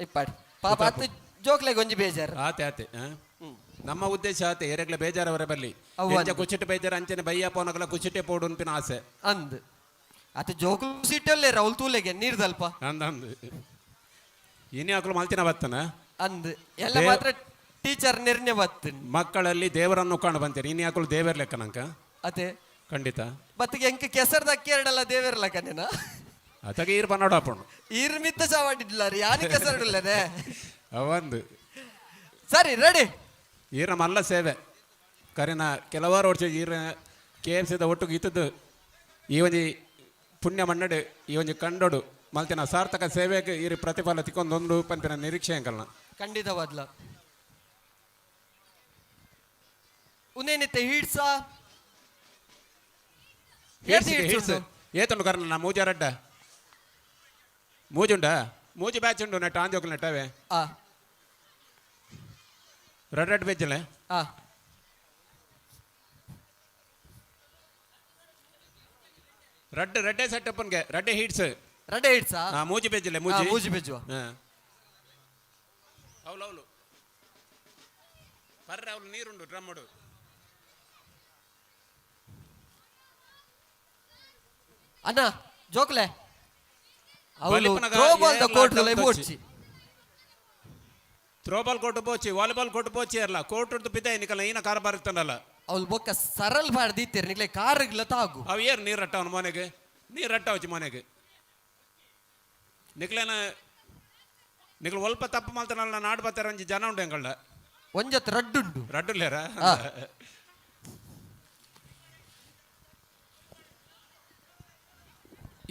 ಇಪ್ಪಾಡ್ ಪಾಪ ಅತ್ತು ಜೋಕ್ಲೆಗ್ ಒಂಜಿ ಬೇಜಾರ್. ಆತೆ ಆತೆ ಆ? ನಮ್ಮ ಉದ್ದೇಶ ಆತೆ, ಎರೆಗ್ಲ ಬೇಜಾರವರ ಬಲ್ಲಿ. ಅವ್ವ. ಎಂಚ ಕುಚಿಟ್ಟು ಬೇಜಾರ ಅಂಚನೆ ಬಯ್ಯ ಪೋನಗಲ ಕುಚಿಟ್ಟೆ ಪೋಡು ಅನ್ಪಿನ ಆಸೆ. ಅಂದ್ ಅತ ಜೋಕ್ಲು ಸಿಟ್ಟಲ್ಲೇ ರೌಲ್ ತೂಲೆಗೆ ನೀರ್ದಲ್ಪ. ಅಂದ ಅಂದ್ ಇನಿ ಹಾಕಲು ಮಲ್ತಿನ ಬತ್ತನ. ಅಂದ್ ಎಲ್ಲ ಮಾತ್ರ ಟೀಚರ್ ನಿರ್ಣಯ ಬತ್ತು. ಮಕ್ಕಳಲ್ಲಿ ದೇವರನ್ನು ಕಾಣು ಬಂತೀರಿ, ಇನಿ ಹಾಕಲು ದೇವರ ಲೆಕ್ಕ ನಂಕ. ಅದೇ. ಖಂಡಿತ. ಬತ್ತಿಗೆ ಎಂಕ್ ಕೆಸರ್ದ ಅಕ್ಕಿ ಎರಡಲ್ಲ ದೇವರಲ್ಲ ಕಣ್ಣೇನ. ಅತಗೆ ಈರ್ ಬನ್ನೋಡಪ್ಪಣು. ಈರ್ ಮಿತ್ತ ಚಾವಾಡಿಡ್ಲಾರ ಯಾನಿ ಕೆಸರಡುಲ್ಲನೆ. ಅವಂದು. ಸರಿ, ರೆಡಿ. ಈರ ಮಲ್ಲ ಸೇವೆ ಕರಿನ ಕೆಲವಾರು ವರ್ಷ ಈರ ಕೆ ಎಫ್ ಸಿದ ಒಟ್ಟಿಗೆ ಇತ್ತದ್ದು ಈ ಒಂಜಿ ಪುಣ್ಯ ಮನ್ನಡು ಈ ಒಂಜಿ ಕಂಡೋಡು ಮಲ್ತಿನ ಸಾರ್ಥಕ ಸೇವೆಗೆ ಈ ಪ್ರತಿಫಲ ತಿಕ್ಕೊಂದೊಂದು ಪನ್ಪಿನ ನಿರೀಕ್ಷೆ ಅಂಕಲ್ನ. ಖಂಡಿತವಾದ್ಲ. ಉನೇನಿತ್ತೆ ಹೀಡ್ಸಾ? ಹೀಡ್ಸ್. ಏತ್ ಹೀಡ್ಸ್ ಹೀಡ್ಸ್ ಉಂಡು? ಏತುಂಡು ಕರ್ನ ಮೂಜ ರಡ್ಡ ಮೂಜುಂಡ ಮೂಜಿ ಬ್ಯಾಚ್ ಉಂಡು ನೆಟ್ಟ ಆಂಜೋಕಲ್ ನೆಟ್ಟವೆ. ರಡ್ ರಡ್ ಬೆಜ್ಜಲೆ. ರಡ್ಡ್ ರಡ್ಡೆ ಸೆಟ್ ಅಪ್ಪನ್ಗೆ ರಡ್ಡೆ ಹೀಟ್ಸ್. ರಡ್ಡೆ ಹೀಡ್ಸಾ? ಹಾ, ಮೂಜಿ ಬೆಜ್ಜಲೆ ಮೂಜಿ. ಆ, ಮೂಜಿ ಬೆಜ್ಜುವ. ಹಾ. ಅವಳು ಅವಳು ಪರ್ರೆ ಅವಳು ನೀರುಂಡು ಡ್ರಮ್ಮುಡು. ಅಣ್ಣ ಜೋಕ್ಲೆ ಅವಳು ಬಲಿಪನಗ ಥ್ರೋಬಾಲ್ ದ ಏರ್ಲ ಕೋರ್ಟ್ ಅಡ್ಡ ಬೋಡ್ಚಿ. ಥ್ರೋಬಾಲ್ ಕೋರ್ಟ್ ಬೋಚಿ, ವಾಲಿಬಾಲ್ ಕೋರ್ಟ್ ಬೋಚಿ ಅಲ್ಲ, ಕೋರ್ಟ್ ಬಿದ್ದ ನಿಕಲ ಈನ ಕಾರಬಾರ್ ಇರ್ತನಲ್ಲ. ಅವಳು ಬೊಕ್ಕ ಸರಲ್ ಬಾರ್ದಿತ್ತೀರಿ ನಿಕ್ಲೆ ಕಾರುಗ್ಲ ತಾಗು. ಅವು ಏರ್ ನೀರು ರಟ್ಟವನು ಮನೆಗೆ, ನೀರು ರಟ್ಟವಚ್ಚಿ ಮನೆಗೆ ನಿಕ್ಲೇನ ನಿಕ್ಲು ಒಲ್ಪ ತಪ್ಪು ಮಲ್ತನಲ್ಲ ನಾಡು ಬತ್ತಾರ ಒಂಜಿ ಜನ ಉಂಡು ಎಂಕಲ್ಡ. ಒಂಜತ್ ರಡ್ಡುಂಡು. ರಡ್ಡುಲ್ಲೇರ.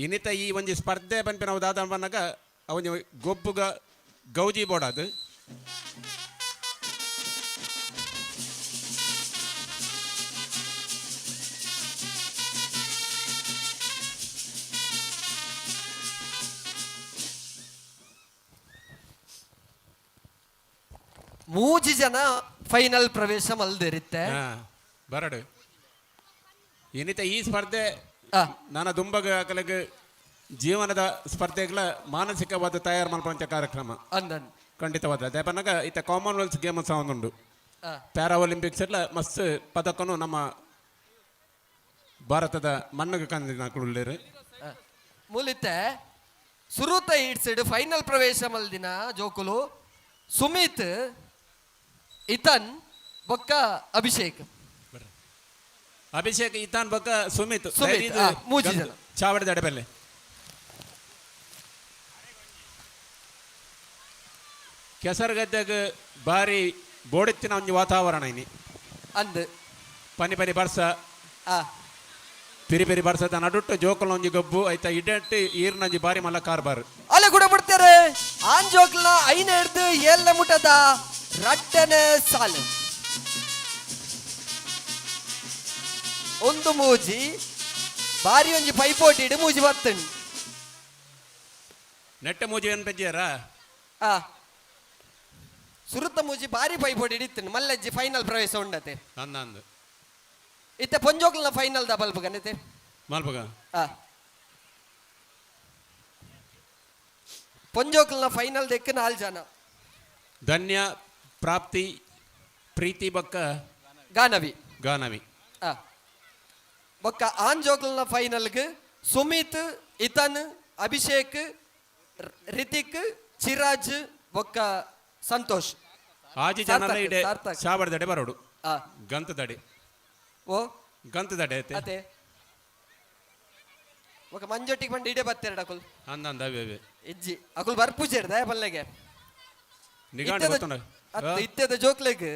ಇನ್ನಿತ ಈ ಒಂಜಿ ಸ್ಪರ್ಧೆ ಪನ್ಪಿನವು ದಾದ ಪನ್ನಗ ಅವೊಂಜಿ ಗೊಬ್ಬುಗ ಗೌಜಿ ಬೋರ್ಡ್ ಅದು. ಮೂಜಿ ಜನ ಫೈನಲ್ ಪ್ರವೇಶ ಮಲ್ದಿರುತ್ತೆ. ಬರಡು ಇನ್ನಿತ ಈ ಸ್ಪರ್ಧೆ ನನ್ನ ದುಂಬಗ ಕಲೆಗ್ ಜೀವನದ ಸ್ಪರ್ಧೆಗಳ ಮಾನಸಿಕವಾದ ತಯಾರು ಮಲ್ಪಂಚ ಕಾರ್ಯಕ್ರಮ. ಅಂದನ್. ಖಂಡಿತವಾದ ದೇಪನಾಗ ಇತ್ತ ಕಾಮನ್ವೆಲ್ತ್ ಗೇಮ್ ಸಹ ಒಂದುಂಡು. ಪ್ಯಾರಾ ಒಲಿಂಪಿಕ್ಸ್ ಎಲ್ಲ ಮಸ್ತ್ ಪದಕನು ನಮ್ಮ ಭಾರತದ ಮಣ್ಣಿಗೆ ಕಂದಿನ ಉಳ್ಳೇರು. ಮೂಲಿತ್ತೆ ಸುರೂತ ಈಡ್ಸಿಡ್ ಫೈನಲ್ ಪ್ರವೇಶ ಮಲ್ದಿನ ಜೋಕುಲು ಸುಮಿತ್, ಇತನ್ ಬೊಕ್ಕ ಅಭಿಷೇಕ್. ಅಭಿಷೇಕ್, ಇತಾನ್ ಬೊಕ್ಕ ಸುಮಿತ್. ಸುಮಿತ್, ಮೂಜಿ ಜನ. ಚಾವಡಿದ ಅಡಬಲ್ಲೆ ಕೆಸರುಗದ್ದೆಗ್ ಬಾರಿ ಬೋಡೆತ್ತಿನ ಒಂಜಿ ವಾತಾವರಣ ಇನಿ. ಅಂದ್. ಪನಿ ಪನಿ ಬರ್ಸ, ಪಿರಿ ಪಿರಿ ಬರ್ಸದ ನಡುಟ್ಟು ಜೋಕುಲ ಒಂಜಿ ಗಬ್ಬು ಐತ ಇಡಟ್ಟು ಈರ್ನಂಜಿ ಬಾರಿ ಮಲ್ಲ ಕಾರ್ಬಾರ್. ಅಲ್ಲ ಕೂಡ ಬಿಡ್ತಾರೆ ಆನ್ ಜೋಕ್ಲ ಐನ ಹಿಡ್ದು ಏಳನೇ ಮುಟದ ರಡ್ಡನೆ ಸಾಲು. ಒಂದು ಮೂಜಿ ಬಾರಿ ಒಂಜಿ ಪೈಪೋಟಿ ಇಡು ಮೂಜಿ ಬತ್ತಣಿ. ನೆಟ್ಟ ಮೂಜಿ ಏನ್ ಪೆಜ್ಜಿಯಾರ? ಸುರುತ ಮೂಜಿ ಬಾರಿ ಪೈಪೋಟಿ ಹಿಡಿತೀನಿ ಮಲ್ಲಜ್ಜಿ ಫೈನಲ್ ಪ್ರವೇಶ ಉಂಡತೆ. ಅಂದ. ಇತ್ತೆ ಪೊಂಜೋಕ್ಲನ ಫೈನಲ್ the bulb ಗಣಿತೆ. ಮಲ್ಪಗ. ಪೊಂಜೋಕ್ಲನ ಫೈನಲ್ ದೆಕ್ ನಾಲ್ ಜನ. ಧನ್ಯ, ಪ್ರಾಪ್ತಿ, ಪ್ರೀತಿ ಬೊಕ್ಕ ಗಾನವಿ. ಗಾನವಿ. ಬೊಕ್ಕ ಆನ್ ಜೋಕ್ಲನ ಫೈನಲ್ಗ್ ಸುಮಿತ್, ಇತನ್, ಅಭಿಷೇಕ್, ರಿತಿಕ್, ಚಿರಾಜ್ ಬೊಕ್ಕ ಸಂತೋಷ್. ಆಜಿ ಜನ ಸಾರ್ಥಕ್, ಇಡೆ ಸಾರ್ಥಕ್. ಚಾವಡದಡೆ ಬರೋಡು. ಗಂತದಡೆ. ಓ. ಗಂತದಡೆ ಐತೆ. ಅದೇ. ఒక ಮಂಜೊಟ್ಟಿಗೆ ಬಂದು ಇಡೇ ಬತ್ತೆರಡು ಅಕುಲ್. ಅಂದಂದ ಅವೇ ಅವೇ. ಇಜ್ಜಿ, ಅಕುಲ್ ಬರ್ಪೂಜೆರ್ ದಯ ಪಲ್ಲೆಗೆ. ನಿಗಾಂಡ ಗೊತ್ತುಂಡ. ಅತ್ತ, ಇತ್ತೆದ ಜೋಕ್ಲೆಗ್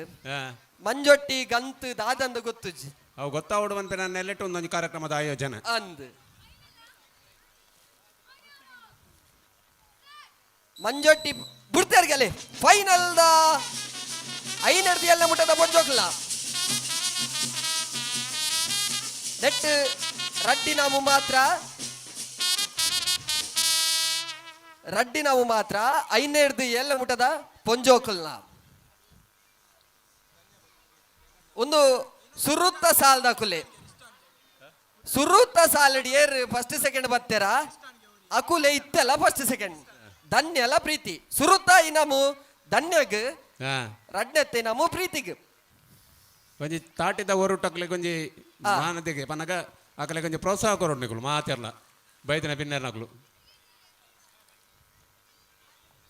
ಮಂಜೊಟ್ಟಿ ಗಂತ್ ದಾದಂದ ಗೊತ್ತುಜ್ಜಿ. ಅವು ಗೊತ್ತಾವಡು ಅಂತ ನನ್ನ ನೆಲೆಟ್ಟು ಒಂದೊಂದು ಕಾರ್ಯಕ್ರಮದ ಆಯೋಜನೆ. ಅಂದ್, ಮಂಜೊಟ್ಟಿ ಬಿಡ್ತಾರ್ಗಲೆ. ಫೈನಲ್ the ಐನರ್ದಿ ಎಲ್ಲ ಮುಟ್ಟದ ಬೊಂಜೋಕ್ಲ ನೆಟ್ ರಡ್ಡಿ ನಾವು ಮಾತ್ರ, ರಡ್ಡಿ ನಾವು ಮಾತ್ರ. ಐನೇರ್ದು ಎಲ್ಲ ಮುಟ್ಟದ ಪೊಂಜೋಕುಲ್ನ ಒಂದು ಸುರುತ್ತ ಸಾಲ್ದ ಕುಲೆ. ಸುರುತ್ತ ಸಾಲಡಿ ಏರ್ ಫಸ್ಟ್ ಸೆಕೆಂಡ್ ಬತ್ತೆರ ಅಕುಲೆ ಇತ್ತಲ್ಲ ಫಸ್ಟ್ ಸೆಕೆಂಡ್. ಧನ್ಯಲ ಪ್ರೀತಿ ಸುರುತ್ತ ಇನಮು ಧನ್ಯಗ್, ರಡ್ನೆತ್ತೆ ನಮು ಪ್ರೀತಿಗ್. ಒಂಜಿ ತಾಟಿದ ಒರುಟಕ್ಲೆ ಒಂಜಿ ಮಾನದಿಗೆ ಪನಗ ಅಕಲೆ ಒಂಜಿ ಪ್ರೋತ್ಸಾಹ ಕೊರೊಡು ನಿಕುಲು ಮಾತೆರ್ಲ ಬೈದಿನ ಬಿನ್ನೆರ್ನಕುಲು.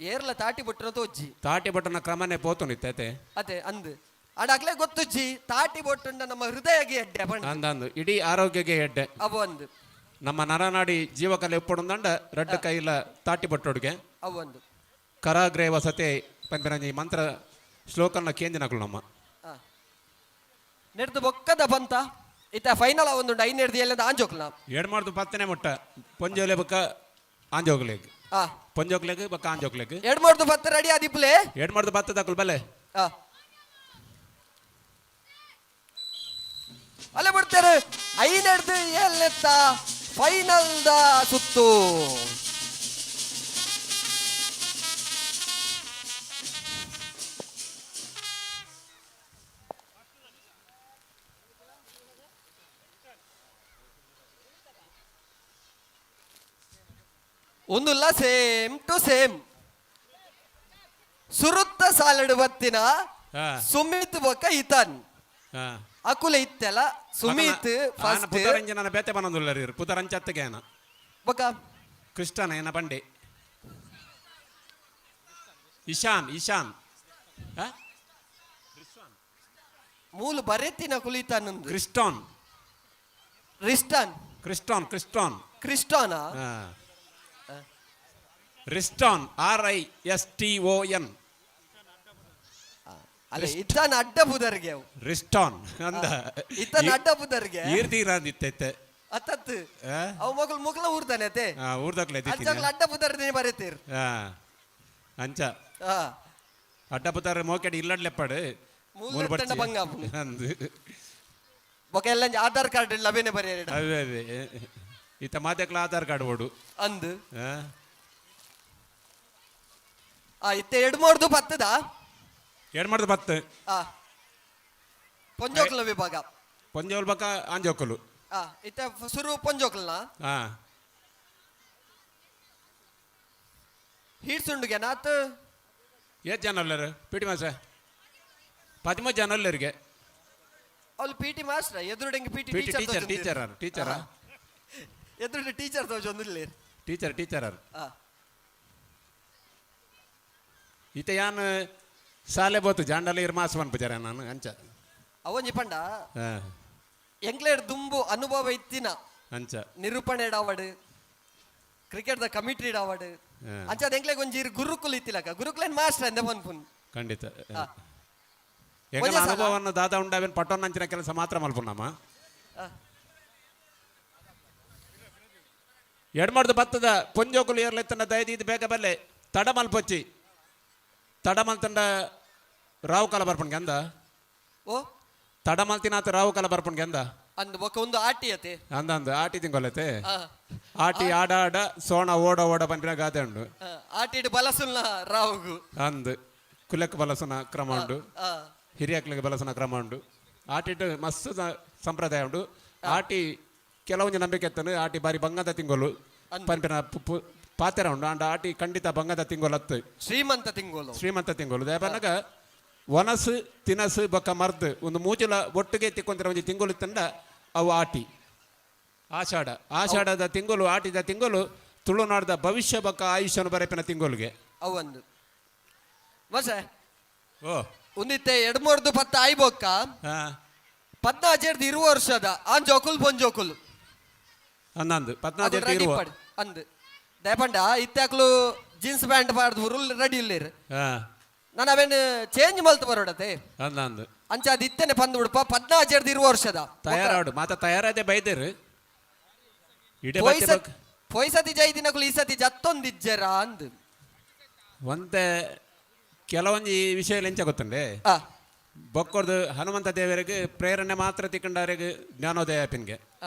ಏರ್ಲ ತಾಟಿ ಬೊಟ್ಟನ ತೋಜ್ಜಿ. ತಾಟಿ ಬೊಟ್ಟನ ಕ್ರಮನೇ ಪೋತುಂಡು ಇತ್ತೈತೆ. ಅದೇ ಅಂದ್, ಅಡ ಅಕ್ಲೆ ಗೊತ್ತುಜ್ಜಿ ತಾಟಿ ಬೊಟ್ಟುಂಡ ನಮ್ಮ ಹೃದಯಗೆ ಎಡ್ಡೆ ಪಂಡ. ಅಂದಂದು, ಇಡೀ ಆರೋಗ್ಯಗೆ ಎಡ್ಡೆ. ಅವು ಅಂದ್. ನಮ್ಮ ನರನಾಡಿ ಜೀವಕಲೆ ಉಪ್ಪುಡುಂದಂಡ ರಡ್ಡು ಕೈಲ ತಾಟಿ ಬೊಟ್ಟೊಡುಗೆ. ಅವು ಒಂದು. ಕರಾಗ್ರೆ ವಸತೆ ಪನ್ಪಿನಂಜಿ ಮಂತ್ರ ಶ್ಲೋಕನ ಕೇಂದಿನಕುಲು ನಮ್ಮ. ನೆಡ್ದು ಬೊಕ್ಕದ ಬಂತ ಇತ್ತ ಫೈನಲ್ ಒಂದು ಐನೇರ್ದು ಎಲ್ಲ ಆಂಜೋಕ್ಲ. ಏಡ್ ಮಾಡ್ದು ಪತ್ತನೆ ಮುಟ್ಟ ಪೊಂಜೋಲೆ ಬೊಕ್ಕ ಆಂಜೋಗ್ಲೆಗ್. ಪೊಂಜೋಕ್ಲೆಗ್ ಬೊಕ್ಕ ಆಂಜೋಕ್ಲೆಗ್. ಎರಡ್ ಮಾಡ್ದು ಪತ್ತ ರೆಡಿ ಆದಿಪ್ಲೆ. ಏಡ್ ಮಾಡ್ದು ಪತ್ತ ತಕುಲ್ ಬಲೆ. ಅಲ್ಲೇ ಬಿಡ್ತಾರೆ. ಐನೆಡ್ದು ಏಳ್ನೆತ್ತ ಫೈನಲ್ the ಸುತ್ತು. ಒಂದುಲ್ಲ ಸೇಮ್ ಟು ಸೇಮ್. ಸುರುತ್ತ ಸಾಲಡು ಬತ್ತಿನ ಸುಮಿತ್ ಬೊಕ್ಕ ಇತನ್ ಅಕುಲೆ ಇತ್ತೆಲ್ಲ ಸುಮಿತ್ ಫಸ್ಟ್. ಪುತರಂಜನ ಬೇತೆ ಬನೊಂದುಲ್ಲರಿ ಪುತರಂಚತ್ತಿಗೆ ಏನ ಬೊಕ್ಕ ಕೃಷ್ಣನ ಏನ ಬಂಡೆ ಇಶಾನ್ ಇಶಾನ್. ಮೂಲು ಬರೆತಿನ ಕುಲಿತಾನ್. ಕ್ರಿಸ್ಟಾನ್. ರಿಸ್ಟಾನ್. ಕ್ರಿಸ್ಟಾನ್ ಕ್ರಿಸ್ಟಾನ್. ಕ್ರಿಸ್ಟಾನ. ರಿಸ್ಟಾನ್, RISTON. ಅಲ್ಲ, ಇತ್ತಾನ ಅಡ್ಡ ಬುದರ್ಗೆ ಅವು. ರಿಸ್ಟಾನ್ ಅಂದ. ಇತ್ತಾನ ಅಡ್ಡ ಬುದರ್ಗೆ. ಈರ್ದೀರಾದಿತ್ತೈತೆ. ಅತ್ತತ್ತು ಅವು ಮಗಳು ಮುಗ್ಲ ಊರ್ದಾನೆ ಅತ್ತೆ. ಊರ್ದಕ್ಲೆ. ಅಂಚಾಗ್ಲ ಅಡ್ಡ ಬುದರ್ದೇ ಬರೆತೀರ್. ಅಂಚ ಅಡ್ಡ ಬುದರ್ ಮೋಕೆಡ್ ಇಲ್ಲಡ್ಲೆಪ್ಪಾಡು. ಮೂಲ ಬಂಗ ಅಂದು. ಬೊಕ ಎಲ್ಲ ಆಧಾರ್ ಕಾರ್ಡ್ ಲಬೇನೆ ಬರೆಯರ. ಅವೇ ಅವೇ, ಇತ್ತ ಮಾತೆಕ್ಲ ಆಧಾರ್ ಕಾರ್ಡ್ ಓಡು. ಅಂದು. ಇತ್ತೆ ಎಡ್ ಮಾಡ್ದು ಪತ್ತದ. ಎಡ್ ಮಾಡ್ದು ಪತ್ತು. ಪೊಂಜೋಕ್ಲ ವಿಭಾಗ. ಪೊಂಜೋಲ್ ಬಕ ಆಂಜೋಕುಲು. ಇತ್ತೆ ಸುರು ಪೊಂಜೋಕ್ಲನ. ಹೀಡ್ಸುಂಡುಗೆ ನಾತ್. ಏತ್ ಜನ ಅಲ್ಲರು ಪಿ ಟಿ ಮಾಸ್ಟರ್? 13 ಜನ ಅಲ್ಲರಿಗೆ. ಅವ್ಲು P T master ಎದುರುಡೆಂಗೆ P T. Teacher teacher teacher ಟೀಚರಾ? ಎದುರುಡೆ ಟೀಚರ್ ತೋಜೊಂದಿಲ್ಲ. Teacher teacher. ಇತ್ತೆ ಯಾನ್ ಸಾಲೆ ಬೋತು ಜಾಂಡಲ ಇರ್ ಮಾಸ್ ಪನ್ಪುಜಾರ ನಾನು ಅಂಚ. ಅವೊಂಜಿ ಪಂಡ ಎಂಕ್ಲೇಡ್ ದುಂಬು ಅನುಭವ ಇತ್ತಿನ ಅಂಚ ನಿರೂಪಣೆ ಡಾವಡ್, ಕ್ರಿಕೆಟ್ ದ ಕಮಿಟಿ ಡಾವಡ್, ಅಂಚ ಎಂಕ್ಲೆಗ್ ಒಂಜಿ ಗುರುಕುಲ್ ಇತ್ತಿಲಕ ಗುರುಕುಲೇನ್ ಮಾಸ್ಟರ್ ಅಂದೆ ಪನ್ಪುನ್. ಖಂಡಿತ. ಎಂಕಲ ಅನುಭವವನ್ನು ದಾದ ಉಂಡಾವೇನು ಪಟ್ಟೊನ್ನಂಚಿನ ಕೆಲಸ ಮಾತ್ರ ಮಲ್ಪುನಮ್ಮ. ಎಡ್ಮಡ್ದು ಬತ್ತದ ಪೊಂಜೋಕುಲು ಏರ್ಲೆತ್ತನ ದಯದೀದ್ ಬೇಗ ಬಲ್ಲೆ. ತಡ ಮಲ್ಪೊಚ್ಚಿ, ತಡ ಮಲ್ತಂಡ ರಾವು ಕಾಲ ಬರ್ಪಣ್ಗೆ ಅಂದ. ಓ. ತಡ ಮಲ್ತಿನಾತ ರಾವು ಕಾಲ ಬರ್ಪಣ್ಗೆ ಅಂದ. ಅಂದ್ ಬೊಕ ಒಂದು ಆಟಿ ಅತೆ. ಅಂದ ಅಂದ, ಆಟಿ ತಿಂಗೊಲತೆ. ಆಟಿ ಆಡ ಆಡ ಸೋಣ ಓಡ ಓಡ ಪನ್ಪಿನ ಗಾದೆ ಉಂಡು. ಆಟಿಡ್ ಬಲಸುಲ್ನ ರಾವುಗು. ಅಂದ್, ಕುಲಕ್ ಬಲಸುನ ಕ್ರಮ ಉಂಡು, ಹಿರಿಯಕ್ಲಿಗೆ ಬಲಸುನ ಕ್ರಮ ಉಂಡು. ಆಟಿಟ್ ಮಸ್ತ್ ಸಂಪ್ರದಾಯ ಉಂಡು. ಆಟಿ ಕೆಲವೊಂದು ನಂಬಿಕೆ ಎತ್ತನು ಆಟಿ ಬಾರಿ ಬಂಗದ ತಿಂಗೊಲು ಪನ್ಪಿನ ಪಾತೆರ ಉಂಡು. ಅಂಡ ಆಟಿ ಖಂಡಿತ ಬಂಗದ ತಿಂಗೊಲು ಅತ್ತು. ಶ್ರೀಮಂತ ತಿಂಗೊಲು. ಶ್ರೀಮಂತ ತಿಂಗೊಲು ದೇಪನಗ ವನಸು ತಿನಸು ಬೊಕ್ಕ ಮರ್ದು ಒಂದು ಮೂಜಲ ಒಟ್ಟಿಗೆ ತಿಕ್ಕೊಂತರ ಒಂಜಿ ತಿಂಗೊಲು ತಂಡ ಅವು ಆಟಿ ಆಷಾಢ. ಆಷಾಢದ ತಿಂಗಳು ಆಟಿದ ತಿಂಗಳು ತುಳುನಾಡದ ಭವಿಷ್ಯ ಬೊಕ್ಕ ಆಯುಷ್ಯನು ಬರೆಪಿನ ತಿಂಗೊಲಿಗೆ. ಅವೊಂದು ಮಸ. ಓ. ಒಂದಿತ್ತೆ ಎಡ್ಮೂರ್ದು ಪತ್ತ ಆಯ್ಬೊಕ್ಕ 14 ಇರುವ ವರ್ಷದ ಆಂಜೋಕುಲ್ ಪೊಂಜೋಕುಲ್. ಅಂದಂದು 14 ರೆಡಿ ಇರುವ. ಪಡ್ ಅಂದ್ ದಯಪಂಡ ಇತ್ತಾಕ್ಲು ಜೀನ್ಸ್ ಪ್ಯಾಂಟ್ ಪಾಡ್ದು ರೆಡಿ ಇಲ್ಲೇರು. ನಾನು ಅವೇನು ಚೇಂಜ್ ಮಲ್ತು ಬರೋಡತೆ. ಅಂದಂದು. ಅಂಚ ಅದು ಇತ್ತನೆ ಪಂದು ಉಡುಪ ಪದ್ನಾಜರ್ದು ಇರುವ ವರ್ಷದ. ತಯಾರಾಡು ಮಾತ ತಯಾರಾದೆ ಬೈದೇರು ಇಡೆ ಬತ್ತೆ ಪೊಯ್ಸತಿ ಜೈ ದಿನಕುಲು ಈ ಸತಿ ಜತ್ತೊಂದಿಜ್ಜರ ಅಂದ್. ಒಂತೆ ಕೆಲವೊಂಜಿ ವಿಷಯ ಎಂಚ ಗೊತ್ತುಂಡೆ ಬೊಕ್ಕೊರ್ದು ಹನುಮಂತ ದೇವರಿಗೆ ಪ್ರೇರಣೆ ಮಾತ್ರ ತಿಕ್ಕಂಡಾರಿಗೆ ಜ್ಞಾನೋದಯ ಪಿನ್ಗೆ.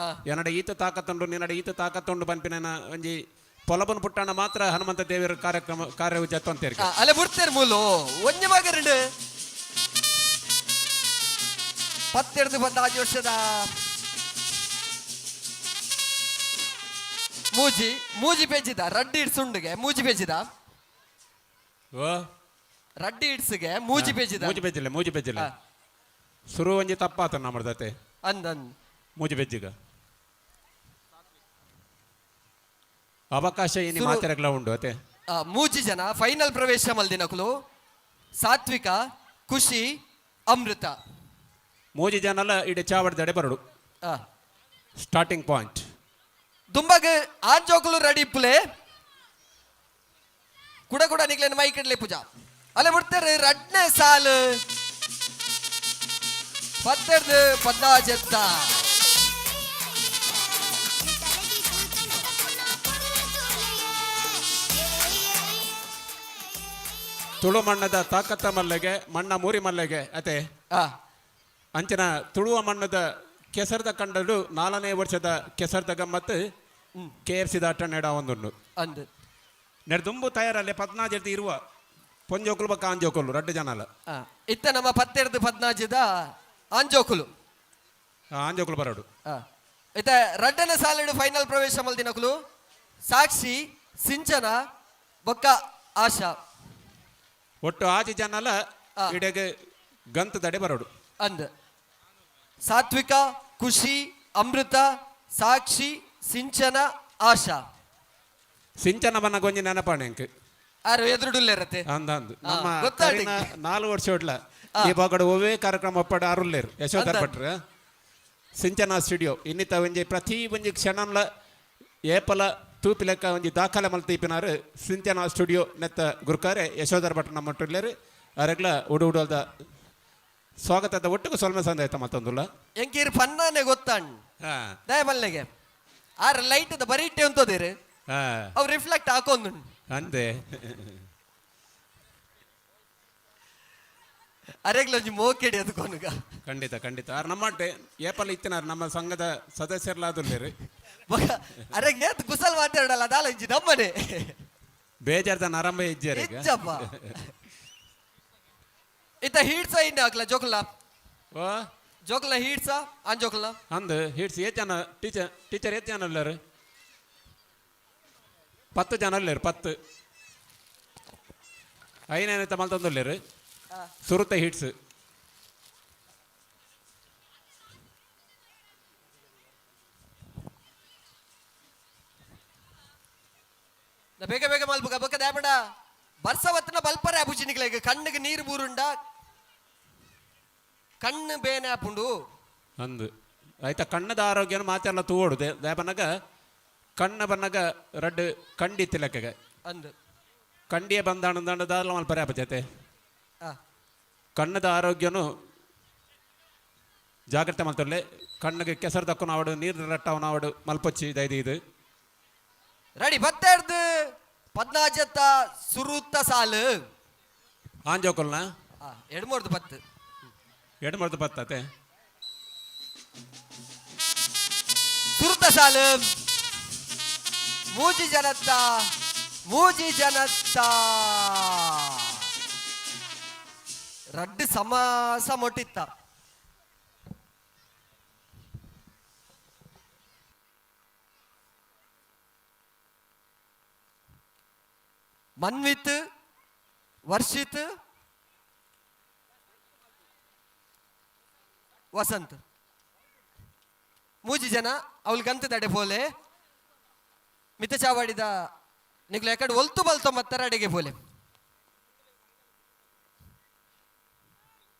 ಎನ್ನಡ ಈತ ತಾಕತ್ತುಂಡು ನಿನ್ನಡ ಈತ ತಾಕತ್ತುಂಡು ಪನ್ಪಿನ ಒಂಜಿ ಪೊಲಬನ್ ಪುಟ್ಟಣ ಮಾತ್ರ ಹನುಮಂತ ದೇವರ ಕಾರ್ಯಕ್ರಮ ಕಾರ್ಯವು ಜತ್ತೊಂತೇರಿಗೆ. ಅಲ್ಲ ಬುಡ್ತೇರ್ ಮೂಲು ಒಂಜಿ ಮಗರುಂಡು ಪತ್ತೆಡ್ದು ಪದ್ದಾಜಿ ವರ್ಷದ ಮೂಜಿ ಮೂಜಿ ಪೇಜಿದ ರಡ್ಡಿ ಇಡ್ಸುಂಡುಗೆ ಮೂಜಿ ಪೇಜಿದ. ಓ. ರಡ್ಡಿ ಇಡ್ಸುಗೆ ಮೂಜಿ ಪೇಜಿದ. ಮೂಜಿ ಪೇಜಿಲ್ಲ ಮೂಜಿ ಪೇಜಿಲ್ಲ ಸುರು ಒಂಜಿ ತಪ್ಪಾತ ನಮ್ಮದತೆ. ಅಂದ್ ಅಂದ್. ಮೂಜಿ ಪೇಜಿಗ ಅವಕಾಶ ಇನಿ ಮಾತೆರಗ್ಲ ಉಂಡು ಅತೆ. ಮೂಜಿ ಜನ ಫೈನಲ್ ಪ್ರವೇಶ ಮಲ್ದಿನಕುಲು ಸಾತ್ವಿಕ, ಖುಷಿ, ಅಮೃತ. ಮೂಜಿ ಜನಲ ಇಡೆ ಚಾವಡ್ದಡೆ ಬರಡು. Starting point. ದುಂಬಗ್ ಆಂಜೋಕುಲು ರೆಡಿ ಇಪ್ಪುಲೆ ಕುಡ ಕುಡ ನಿಗ್ಲೇನು ಮೈಕ್ ಇಡ್ಲೆ ಪೂಜಾ ಅಲ್ಲೇ ಬಿಡ್ತಾರೆ ರಡ್ನೇ ಸಾಲು ಪತ್ತೆಡ್ದು ಪದ್ದಾಜೆತ್ತ. ತುಳು ಮಣ್ಣದ ತಾಕತ್ತ ಮಲ್ಲೆಗೆ ಮಣ್ಣ ಮೂರಿ ಮಲ್ಲೆಗೆ ಅತೆ. ಅಂಚಿನ ತುಳುವ ಮಣ್ಣದ ಕೆಸರದ ಕಂಡಲು 4ನೇ ವರ್ಷದ ಕೆಸರದ ಗಮ್ಮತ್ತು ಕೆ ಎಫ್ ಸಿ ದಾಟ ನೆಡ ಒಂದುಂಡು. ಅಂದ್. ನೆಡ್ದುಂಬು ತಯಾರಲ್ಲೇ ಪದ್ನಾಜೆಡ್ದು ಇರುವ ಪೊಂಜೋಕುಲು ಬಕ್ಕ ಆಂಜೋಕುಲು ರಡ್ಡು ಜನ ಅಲ್ಲ. ಇತ್ತ ನಮ್ಮ ಪತ್ತೆಡ್ದು ಪದ್ನಾಜದ ಆಂಜೋಕುಲು. ಆಂಜೋಕುಲು ಬರಡು. ಇತ್ತ ರಡ್ಡನೇ ಸಾಲಿಡು ಫೈನಲ್ ಪ್ರವೇಶ ಮಲ್ದಿನಕುಲು ಸಾಕ್ಷಿ, ಸಿಂಚನ ಬೊಕ್ಕ ಆಶಾ. ಒಟ್ಟು ಆಜಿ ಜನಲ ಇಡೆಗೆ ಗಂತದಡೆ ಬರಡು. ಅಂದ್. ಸಾತ್ವಿಕ, ಖುಷಿ, ಅಮೃತ, ಸಾಕ್ಷಿ, ಸಿಂಚನ, ಆಶಾ. ಸಿಂಚನ ಬನ್ನ ಗೊಂಜಿ ನೆನಪಾಣೆ ಅಂಕ್. ಆರು ಎದುರುಡುಲ್ಲೇರತ್ತೆ. ಅಂದ ಅಂದ್ ನಮ್ಮ ಗೊತ್ತಾಯ್ತು. ಕರಿನ 4 ವರ್ಷ ಹೊಡ್ಲ ಈ ಬಾಗಡ ಒವೇ ಕಾರ್ಯಕ್ರಮ ಒಪ್ಪಡ ಅರುಲ್ಲೇರು ಯಶೋಧರ್ ಭಟ್ರು ಸಿಂಚನ ಸ್ಟುಡಿಯೋ ಇನ್ನಿತ ಒಂಜಿ ಪ್ರತಿ ಒಂಜಿ ಕ್ಷಣಂಲ ಏಪಲ ತೂಪಿ ಲೆಕ್ಕ ಒಂಜಿ ದಾಖಲೆ ಮಲ್ತೀಪಿನಾರು ಸಿಂಚನ ಸ್ಟುಡಿಯೋ ನೆತ್ತ ಗುರುಕಾರೆ ಯಶೋಧರ್ ಭಟ್ರು ನಮ್ಮ ಒಟ್ಟುಲ್ಲೇರು ಅರೆಗ್ಲ ಉಡು ಉಡಲ್ದ ಸ್ವಾಗತದ ಒಟ್ಟಿಗೆ ಸೊಲ್ಮೆ ಸಂದಾಯ್ತ ಮತ್ತೊಂದುಲ್ಲ. ಎಂಕೀರ್ ಪನ್ನಾನೆ ಗೊತ್ತಾಣ್ ದಯ ಮಲ್ಲೆಗೆ ಆರ್ ಲೈಟ್ ಬರೀಟೆ ಅಂತೋದಿರು ಅವ್ ರಿಫ್ಲೆಕ್ಟ್ ಹಾಕೊಂದು. ಅಂದೆ. ಅರೆಗ್ಲೊಂಜಿ ಮೋಕೆಡಿ ಅದಕ್ಕೊನುಗ. ಖಂಡಿತ ಖಂಡಿತ ಆರ್ ನಮ್ಮ ಏಪಲ್ ಇತ್ತಿನಾರ್ ನಮ್ಮ ಸಂಘದ ಸದಸ್ಯರ್ಲಾದುಲ್ಲೇರು. ಅರೆಗ್ ನೇತ್ ಕುಸಲ್ ಮಾತಾಡಲ್ಲ ದಾಲ ಇಂಜಿ ನಮ್ಮನೆ. ಬೇಜಾರ್ದ ಆರಂಭ ಇಜ್ಜಾರ. ಇಜ್ಜಪ್ಪ. ಇತ್ತ ಹೀಟ್ಸ ಇನ್ನ ಹಾಕ್ಲ ಜೋಕುಲ. ಓ. ಜೋಕುಲ ಹೀಟ್ಸ ಆನ್ ಜೋಕುಲ. ಅಂದು ಹೀಟ್ಸ್ ಏತ್ ಜನ ಟೀಚರ್ ಟೀಚರ್ ಏತ್ ಜನ ಅಲ್ಲಾರು 10 ಜನ ಅಲ್ಲೇರು 10 ಐನೇನ ಮಲ್ತೊಂದುಲ್ಲೇರು ಸುರುತ ಹೀಟ್ಸ್. ಬೇಗ ಬೇಗ ಮಲ್ಪುಗ ಬೊಕ್ಕ ದಾಪಂಡ ಬರ್ಸವತ್ತನ ಬಲ್ಪರೆ ಅಬುಜಿನಿಗ್ಲೆಗ್ ಕಣ್ಣಿಗೆ ನೀರು ಬೂರುಂಡ ಕಣ್ಣು ಬೇನೆ ಆಪುಂಡು. ಅಂದು ಆಯ್ತಾ ಕಣ್ಣದ ಆರೋಗ್ಯನ ಮಾತೆಲ್ಲ ತೂವೋಡು ದೇಪನಗ ಕಣ್ಣ ಬನ್ನಗ ರಡ್ಡು ಕಂಡಿ ತಿಲಕಗೆ. ಅಂದು. ಕಂಡಿಯ ಬಂದಾಣ ದಾಲ ಮಲ್ಪರೆ ಅಪಜತೆ. ಕಣ್ಣದ ಆರೋಗ್ಯನು ಜಾಗ್ರತೆ ಮಲ್ತೊಲ್ಲೆ ಕಣ್ಣಿಗೆ ಕೆಸರು ದಕ್ಕನ ಆವಡು ನೀರು ರಟ್ಟವನ ಆವಡು ಮಲ್ಪೊಚ್ಚಿ ದೈದು ಇದು. ರೆಡಿ ಪತ್ತೆಡ್ದು ಪದ್ನಾಜತ್ತ ಸುರುತ್ತ ಸಾಲು. ಆಂಜೋಕುಲ್ನ ಎಡ್ಮೂರ್ದು ಪತ್ತು. ಎಡ್ಮೂರ್ದು ಪತ್ತತೆ. ಸುರುತ್ತ ಸಾಲು ಮೂಜಿ ಜನತ್ತ ಮೂಜಿ ಜನತ್ತ ರಡ್ಡು ಸಮಾಸ ಮೊಟ್ಟಿತ್ತ. ಮನ್ವಿತ್, ವರ್ಷಿತ್, ವಸಂತ್ ಮೂಜಿ ಜನ ಅವಳು ಗಂತದಡೆ ಪೋಲೆ ಮಿತ ಚಾವಾಡಿದ ನಿಕ್ಲು ಎಕಡೆ ಒಲ್ತು ಬಲ್ತೊ ಮತ್ತರ ಅಡೆಗೆ ಪೋಲೆ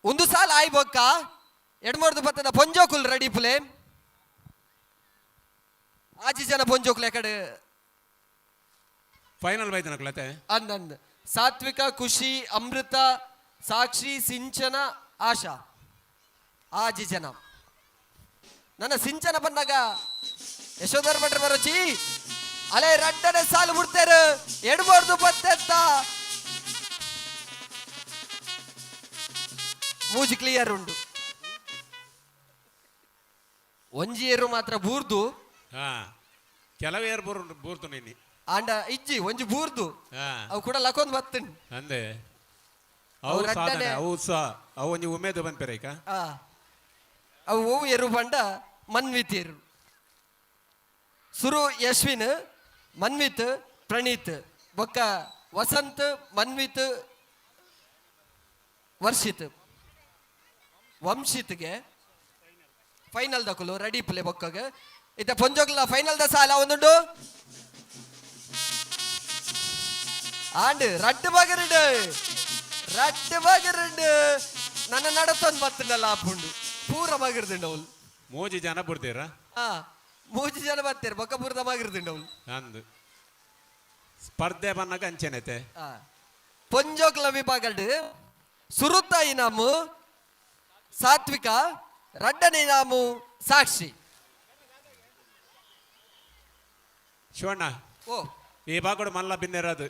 ಒಂದು ಸಾಲ ಆಯ್ ಬೊಕ್ಕ ಎಡ್ಮೂರ್ದು ಪತ್ತದ ಪೊಂಜೋಕುಲ್ ರೆಡಿ ಪುಲೆ. ಆಜಿ ಜನ ಪೊಂಜೋಕ್ಲೆ ಕಡೆ. ಫೈನಲ್ ಬೈದನಕ್ಲತೆ. ಅಂದ್ ಅಂದ್ ಸಾತ್ವಿಕ, ಖುಷಿ, ಅಮೃತ, ಸಾಕ್ಷಿ, ಸಿಂಚನ, ಆಶಾ, ಆಜಿ ಜನ. ನನ್ನ ಸಿಂಚನ ಬಂದಾಗ ಯಶೋಧರ್ ಭಟ್ರ ಬರೋಚಿ. ಅಲೆ ರಡ್ಡನೆ ಸಾಲು ಬಿಡ್ತೇರು ಎಡ್ಬಾರ್ದು ಬತ್ತೆತ್ತ ಮೂಜಿ ಕ್ಲಿಯರ್ ಉಂಡು. ಒಂಜಿ ಏರು ಮಾತ್ರ ಬೂರ್ದು. ಹಾ, ಕೆಲವು ಏರ್ ಬೂರ್ ಬೂರ್ತು ನೀನಿ. ಆಂಡ ಇಜ್ಜಿ, ಒಂಜಿ ಬೂರ್ದು. ಅವು ಕೂಡ ಲಕೊಂದು ಬತ್ತುಂಡು. ಅಂದೆ. ಅವು ಅವು ರಡ್ಡನೆ. ಸಾಧನೆ, ಅವು ಉತ್ಸಾಹ, ಅವು ಒಂಜಿ ಉಮೇದು ಬಂದ್ಪೆರೇಕ. ಅವು ಓವು ಎರು ಪಂಡ ಮನ್ವಿತ್ ಎರು. ಸುರು ಯಶ್ವಿನ್, ಮನ್ವಿತ್, ಪ್ರಣೀತ್, ಬೊಕ್ಕ ವಸಂತ್, ಮನ್ವಿತ್, ವರ್ಷಿತ್, ವಂಶಿತ್ಗೆ ಫೈನಲ್ ದಕುಲು ರೆಡಿ ಪುಲೆ ಬೊಕ್ಕಗೆ. ಇತ್ತ ಪೊಂಜೋಗ್ಲ ಫೈನಲ್ the ಸಾಲ ಒಂದುಂಡು. ಆಂಡ್ ರಡ್ಡು ಬಗರುಂಡು, ರಡ್ಡು ಬಗರುಂಡು. ನನ್ನ ನಡತೊಂದು ಬತ್ತುಂಡಲ್ಲ ಆಪುಂಡು, ಪೂರ ಬಗರ್ದುಂಡು ಅವಳು. ಮೂಜಿ ಜನ ಬುಡ್ತೀರ. ಹಾ, ಮೂಜಿ ಜನ ಬರ್ತಾರೆ, ಬೊಕ್ಕ ಪೂರ್ದ ಬಗರ್ದುಂಡು ಅವಳು. ಅಂದು ಸ್ಪರ್ಧೆ ಬನ್ನಾಗ ಅಂಚೆನೈತೆ. ಪೊಂಜೋಕ್ಲ ವಿಭಾಗಡ್ ಸುರುತ ಇನಾಮು ಸಾತ್ವಿಕ, ರಡ್ಡನೆ ಇನಾಮು ಸಾಕ್ಷಿ. ಶಿವಣ್ಣ. ಓ. ಈ ಭಾಗಡು ಮಲ್ಲ ಬಿನ್ನೆರದು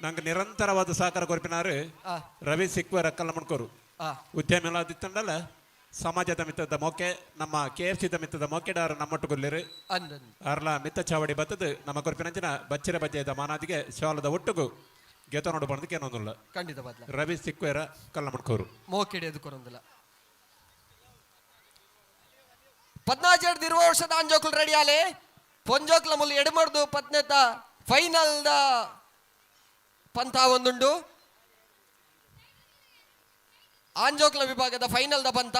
ನಂಗೆ ನಿರಂತರವಾದ ಸಹಕಾರ ಕೊರ್ಪಿನಾರು ರವಿ ಸಿಕ್ವರ ಕಲ್ಲಮಣ್ಕೋರು. ಉದ್ಯಮಿಲಾದಿತ್ತಂಡಲ್ಲ ಸಮಾಜದ ಮಿತ್ತದ ಮೊಕ್ಕೆ, ನಮ್ಮ ಕೆ ಎಫ್ ಸಿದ ಮಿತ್ತದ ಮೊಕ್ಕೆಡಾರ ನಮ್ಮೊಟ್ಟುಗುಲ್ಲೇರು. ಅಂದ್ ಅರ್ಲ ಮಿತ್ತ ಚಾವಡಿ ಬತ್ತದು ನಮ್ಮ ಕೊರ್ಪಿನಂಚಿನ ಬಚ್ಚಿರ ಬಜ್ಜೆದ ಮಾನಾದಿಗೆ ಶಾಲದ ಒಟ್ಟುಗು ಗೆತ ನೋಡು ಬಂದಕ್ಕೆ ಏನೊಂದುಲ್ಲ. ಖಂಡಿತ ಬದ್ಲ. ರವಿ ಸಿಕ್ವೇರ ಕಲ್ಲಮಣ್ಕೋರು. ಮೋಕೆಡೆ ಎದು ಕೊರೊಂದಿಲ್ಲ. ಪದ್ನಾಜೆಡ್ದು ಇರುವ ವರ್ಷದ ಅಂಜೋಕುಲು ರೆಡಿ ಆಲೆ. ಪೊಂಜೋಕ್ಲ ಮುಲ್ಲು ಎಡಮರ್ದು ಪತ್ನೆತ ಫೈನಲ್ the ಪಂಥ ಒಂದುಂಡು. ಆಂಜೋಕ್ಲ ವಿಭಾಗದ ಫೈನಲ್ the ಪಂಥ.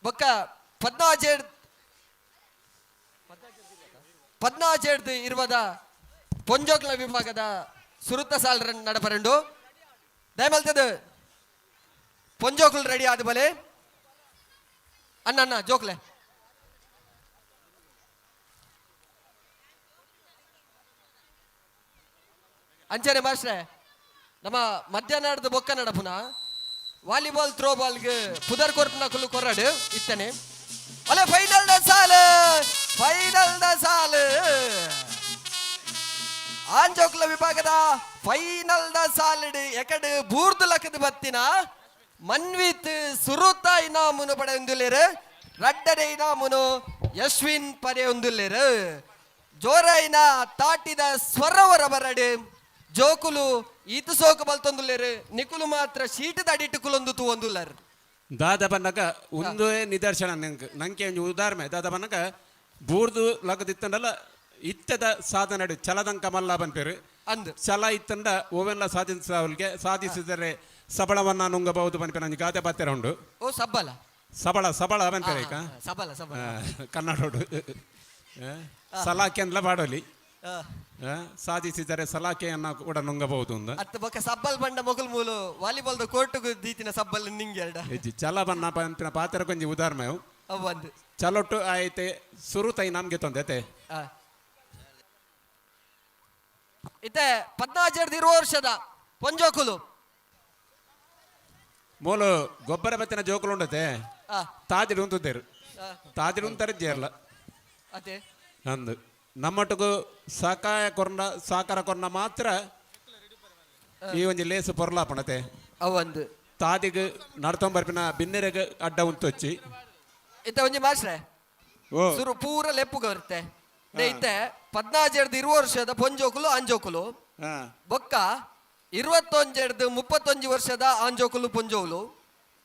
ಬೊಕ್ಕ ಪದ್ನಾಜೆಡ್ದು ಇರುವದ ಪೊಂಜೋಕ್ಲ ವಿಭಾಗದ ಸುರುತ್ತ ಸಾಲ್ ರನ್ ನಡಪರಂಡು. ದಯಮಲ್ತದ ಪೊಂಜೋಕ್ಲು ರೆಡಿ ಆದ ಬಲೆ. ಅಣ್ಣ ಅಣ್ಣ ಜೋಕ್ಲೆ. ಅಂಚನೆ ಮಾಸ್ಟ್ರೆ, ನಮ್ಮ ಮಧ್ಯಾಹ್ನದ ಬೊಕ್ಕ ನಡಪುನ ವಾಲಿಬಾಲ್ ಥ್ರೋ ಬಾಲ್ಗೆ ಪುದರ್ ಕೊರ್ಪುನ ಕುಲ್ಲು ಕೊರಡು ಇತ್ತನೆ. ಅಲ್ಲ ಫೈನಲ್ the ಸಾಲು, ಫೈನಲ್ the ಸಾಲು. ಆಂಜೋಕ್ಲ ವಿಭಾಗದ ಫೈನಲ್ the ಸಾಲಿಡ್ ಎಕಡೆ ಬೂರ್ದು ಲಕ್ಕದ ಬತ್ತಿನ ಮನ್ವಿತ್ ಸುರುತ ಇನಾಮುನು ಪಡೆಯೊಂದುಲ್ಲೇರು, ರಡ್ಡನೆ ಇನಾಮುನು ಯಶ್ವಿನ್ ಪಡೆಯೊಂದುಲ್ಲೇರು. ಜೋರೈನ ತಾಟಿದ ಸ್ವರವರ ಬರಡು. ಜೋಕುಲು ಈತು ಸೋಕು ಬಲ್ತೊಂದುಲ್ಲೇರು, ನಿಕುಲು ಮಾತ್ರ ಶೀಟದ ಅಡಿಟ್ಟು ಕುಲೊಂದು ತೂವೊಂದುಲ್ಲರು. ದಾದ ಬನ್ನಗ ಒಂದೇ ನಿದರ್ಶನ ನಂಗೆ ನಂಗೆ ಒಂಜಿ ಉದಾಹರಣೆ. ದಾದ ಬನ್ನಗ ಬೂರ್ದು ಲಗದಿತ್ತಂಡಲ್ಲ ಇತ್ತದ ಸಾಧನೆ ಛಲದಂಕ ಮಲ್ಲ ಬಂಪೇರು. ಅಂದ್ ಛಲ ಇತ್ತಂಡ ಓವೆಲ್ಲ ಸಾಧಿಸವಲ್ಗೆ ಸಾಧಿಸಿದರೆ ಸಬಳವನ್ನ ನುಂಗಬಹುದು ಬನ್ಪೇರು. ನಂಗೆ ಗಾದೆ ಬಾತ್ಯರ ಉಂಡು. ಓ ಸಬ್ಬಲ. ಸಬಳ ಸಬಳ ಬನ್ಪೇರು ಈಗ. ಸಬಲ ಸಬಲ. ಕನ್ನಡೋಡು ಸಲಾಕೆನ್ಲ ಬಾಡೋಲಿ ಸಾಧಿಸಿದರೆ ಸಲಾಕೆಯನ್ನ ಕೂಡ ನುಂಗಬಹುದು ಅಂದ. ಅತ್ತ ಬೊಕ್ಕ ಸಬ್ಬಲ್ ಬಂಡ ಮೊಗಲ್ ಮೂಲು ವಾಲಿಬಾಲ್ the court ದೀತಿನ ಸಬ್ಬಲ್ ನಿಂಗೆ ಎರಡ. ಹೆಜ್ಜಿ ಛಲ ಬನ್ನ ಪಂಪಿನ ಪಾತ್ರ ಕೊಂಜಿ ಉದಾಹರಣೆ ಅವು. ಅವು ಒಂದು ಚಲೊಟ್ಟು ಆಯ್ತೆ ಸುರು ತೈ ನಮ್ಗೆ ತೊಂದೆ. ಇತ್ತೆ ಪದ್ನಾಜೆಡ್ದು ಇರುವ ವರ್ಷದ ಪೊಂಜೋಕುಲು. ಮೂಲು ಗೊಬ್ಬರ ಬತ್ತಿನ ಜೋಕುಲು ಉಂಡತೆ. ತಾದಿಡು ಉಂತುತ್ತೇರು, ತಾದಿಡು ಉಂತಾರೆ ಜೇರ್ಲ. ಅದೇ. ಅಂದು ನಮ್ಮೊಟ್ಟಿಗೂ ಸಕಾಯ ಕೊರ್ನ ಸಾಕಾರ ಕೊರ್ನ ಮಾತ್ರ ಈ ಒಂಜಿ ಲೇಸು ಪೊರ್ಲಾಪಣತೆ. ಅವಂದು ತಾದಿಗ್ ನಡ್ತೊಂಬರ್ಪಿನ ಬಿನ್ನೆರೆಗ್ ಅಡ್ಡ ಉಂತೊಚ್ಚಿ. ಇತ್ತೆ ಒಂಜಿ ಮಾಸ್ಟ್ರೆ. ಓ. ಸುರು ಪೂರ ಲೆಪ್ಪುಗ ಬರುತ್ತೆ. ಇತ್ತೆ ಪದ್ನಾಜೆಡ್ದು ಇರುವ ವರ್ಷದ ಪೊಂಜೋಕುಲು ಆಂಜೋಕುಲು, ಬೊಕ್ಕ 21ಡ್ದು 31 ವರ್ಷದ ಆಂಜೋಕುಲು ಪೊಂಜೋವುಲು,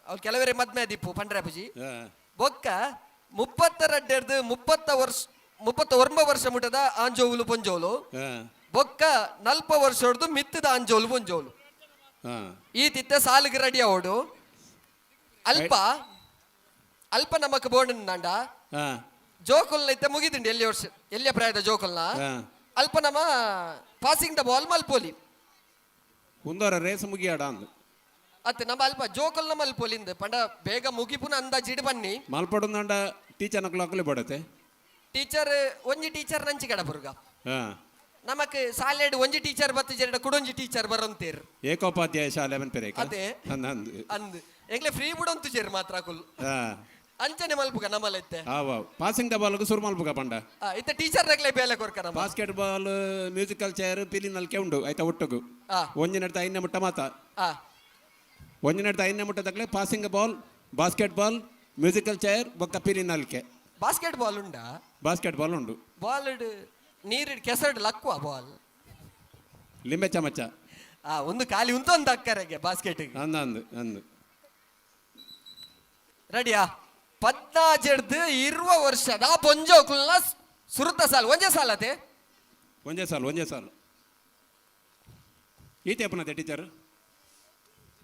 ಅವ್ರು ಕೆಲವರೇ ಮದ್ಮೆ ದಿಪ್ಪು ಪಂಡ್ರೆ ಪೂಜಿ. ಬೊಕ್ಕ 32ಡ್ದು 30 ವರ್ಷ 39 ವರ್ಷ ಮುಟ್ಟದ ಆಂಜೋವುಲು ಪೊಂಜೋಲು, ಬೊಕ್ಕ ನಲ್ಪ ವರ್ಷಡ್ದು ಮಿತ್ತದ ಆಂಜೋಲು ಪೊಂಜೋಲು. ಈ ತಿತ್ತ ಸಾಲಿಗೆ ರೆಡಿ ಅವಡು. ಅಲ್ಪ ಅಲ್ಪ ನಮಕ್ ಬೋಂಡ ಜೋಕುಲ್ನ ಇತ್ತೆ ಮುಗಿದುಂಡು. ಎಲ್ಲಿ ವರ್ಷ ಎಲ್ಲಿಯ ಪ್ರಾಯದ ಜೋಕುಲ್ನ ಅಲ್ಪ ನಮ್ಮ ಪಾಸಿಂಗ್ the ball ಮಲ್ಪೋಲಿ. ಕುಂದರ ರೇಸ್ ಮುಗಿಯಾಡ ಅಂದು. ಅತ್ತೆ ನಮ್ಮ ಅಲ್ಪ ಜೋಕುಲ್ನ ಮಲ್ಪೋಲಿಂದ ಪಂಡ ಬೇಗ ಮುಗಿಪುನ ಅಂದಾಜಿಡ್ ಬನ್ನಿ. ಮಲ್ಪಡುಂದಂಡ ಟೀಚರ್ನ ಅಕ್ಲೆ ಬಡತೆ. Teacher ಒಂಜಿ ಟೀಚರ್ ನಂಚಿ ಕಡಪುರ್ಗ. ನಮಕ್ ಸಾಲೆಡ್ ಒಂಜಿ ಟೀಚರ್ ಬತ್ತು ಜೆರಡ ಕುಡೊಂಜಿ ಟೀಚರ್ ಬರಂತೇರ್. ಏಕೋಪಾಧ್ಯಾಯ ಶಾಲೆ ಮನ್ಪೆರೆ. ಅದೇ. ಅಂದ್ ಎಂಗ್ಲೆ ಫ್ರೀ ಬುಡೊಂತು ಜೇರ್ ಮಾತ್ರ ಕುಲ್. ಅಂಚನೆ ಮಲ್ಪುಗ ನಮ್ಮಲ್ಲ ಇತ್ತೆ. Passing the ball ಸುರು ಮಲ್ಪುಗ ಪಂಡ. ಇತ್ತೆ ಟೀಚರ್ ನಕ್ಲೆ ಬೇಲೆ ಕೊರ್ಕ ನಮ್ಮ. Basket ball, musical chair, ಪಿಲಿ ನಲ್ಕೆ ಉಂಡು ಆಯ್ತಾ ಒಟ್ಟುಗು. ಒಂಜಿನ ಐದನೇ ಮುಟ್ಟ ಮಾತ. ಒಂಜಿನ ಐದನೇ ಮುಟ್ಟ ತಕ್ಲೆ passing ball, basket ball, musical chair ಬೊಕ್ಕ ಪಿಲಿ ನಲ್ಕೆ. ಬಾಸ್ಕೆಟ್ ಬಾಲ್ ಉಂಡಾ? ಬಾಸ್ಕೆಟ್ ಬಾಲ್ ಉಂಡು. ಬಾಲ್ ನೀರು ಕೆಸರ್ಡ್ ಲಕ್ಕುವ ಬಾಲ್. ಲಿಂಬೆ ಚಮಚ. ಒಂದು ಖಾಲಿ ಉಂಟೊಂದು ಅಕ್ಕರೆಗೆ ಬಾಸ್ಕೆಟ್. ಅಂದ ಅಂದು ಅಂದು. ರೆಡಿಯಾ? 14 20 ವರ್ಷದ ಪೊಂಜೋಕುಲ್ನ ಸುರುತ ಸಾಲ ಒಂಜೇ ಸಾಲತೆ? ಒಂಜೇ ಸಾಲು, ಒಂಜೇ ಸಾಲು. ಈತೆ ಅಪ್ಪನತೆ ಟೀಚರ್?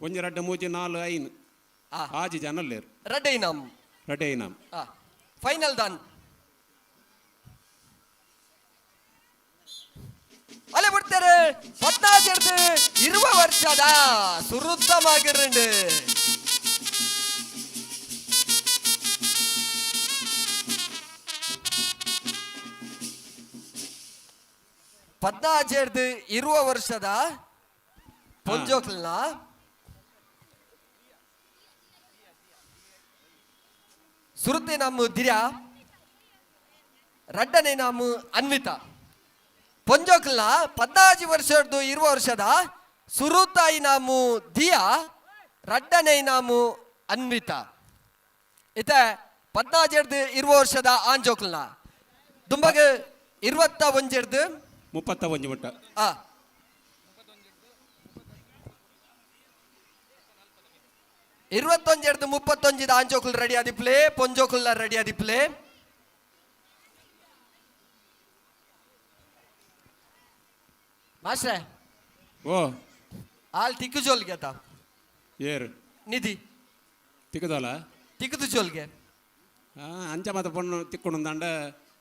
ಒಂಜಿ ರಡ್ಡು ಮೂಜಿ ನಾಲು ಐನು ಆಜಿ ಜನ ಅಲ್ಲೇರು. ರಡ್ಡೆ ಇನಾಮ್. ರಡ್ಡೆ ಇನಾಮ್. ಫೈನಲ್ ದಾನ್ ಅಲೆ ಬಿಡ್ತಾರೆ. 14 20 ವರ್ಷದ ಸುರುತ್ತ ಮಾಗಿರಂಡು. 14 20 ವರ್ಷದ ಪೊಂಜೋಕ್ಲನ ಸುರುತೆ ನಮ್ಮ ದಿರ್ಯಾ, ರಡ್ಡನೆ ನಮ್ಮ ಅನ್ವಿತಾ. ಪೊಂಜೋಕ್ಲನ 14 ವರ್ಷದ್ದು 20 ವರ್ಷದ ಸುರುತಾಯಿ ನಾಮು ದಿಯಾ, ರಡ್ಡನೆ ನಾಮು ಅನ್ವಿತಾ. ಇತ 14 20 ವರ್ಷದ ಆಂಜೋಕ್ಲನ ದುಂಬಗ 21 31 ಮುಟ್ಟ. 21 31 ಆಂಜೋಕುಲ್ ರೆಡಿ ಆದಿಪ್ಲೆ, ಪೊಂಜೋಕುಲ್ ರೆಡಿ ಆದಿಪ್ಲೆ. ಮಾಸ್ಟ್ರೆ. ಓ ಆಲ್ ತಿಕ್ಕು ಜೋಲ್ಗೆ ಆತ. ಏರು ನಿಧಿ ತಿಕ್ಕದಲ್ಲ? ತಿಕ್ಕದು ಜೋಲ್ಗೆ. ಅಂಚ ಮಾತ ಪೊಣ್ಣು ತಿಕ್ಕೊಂಡು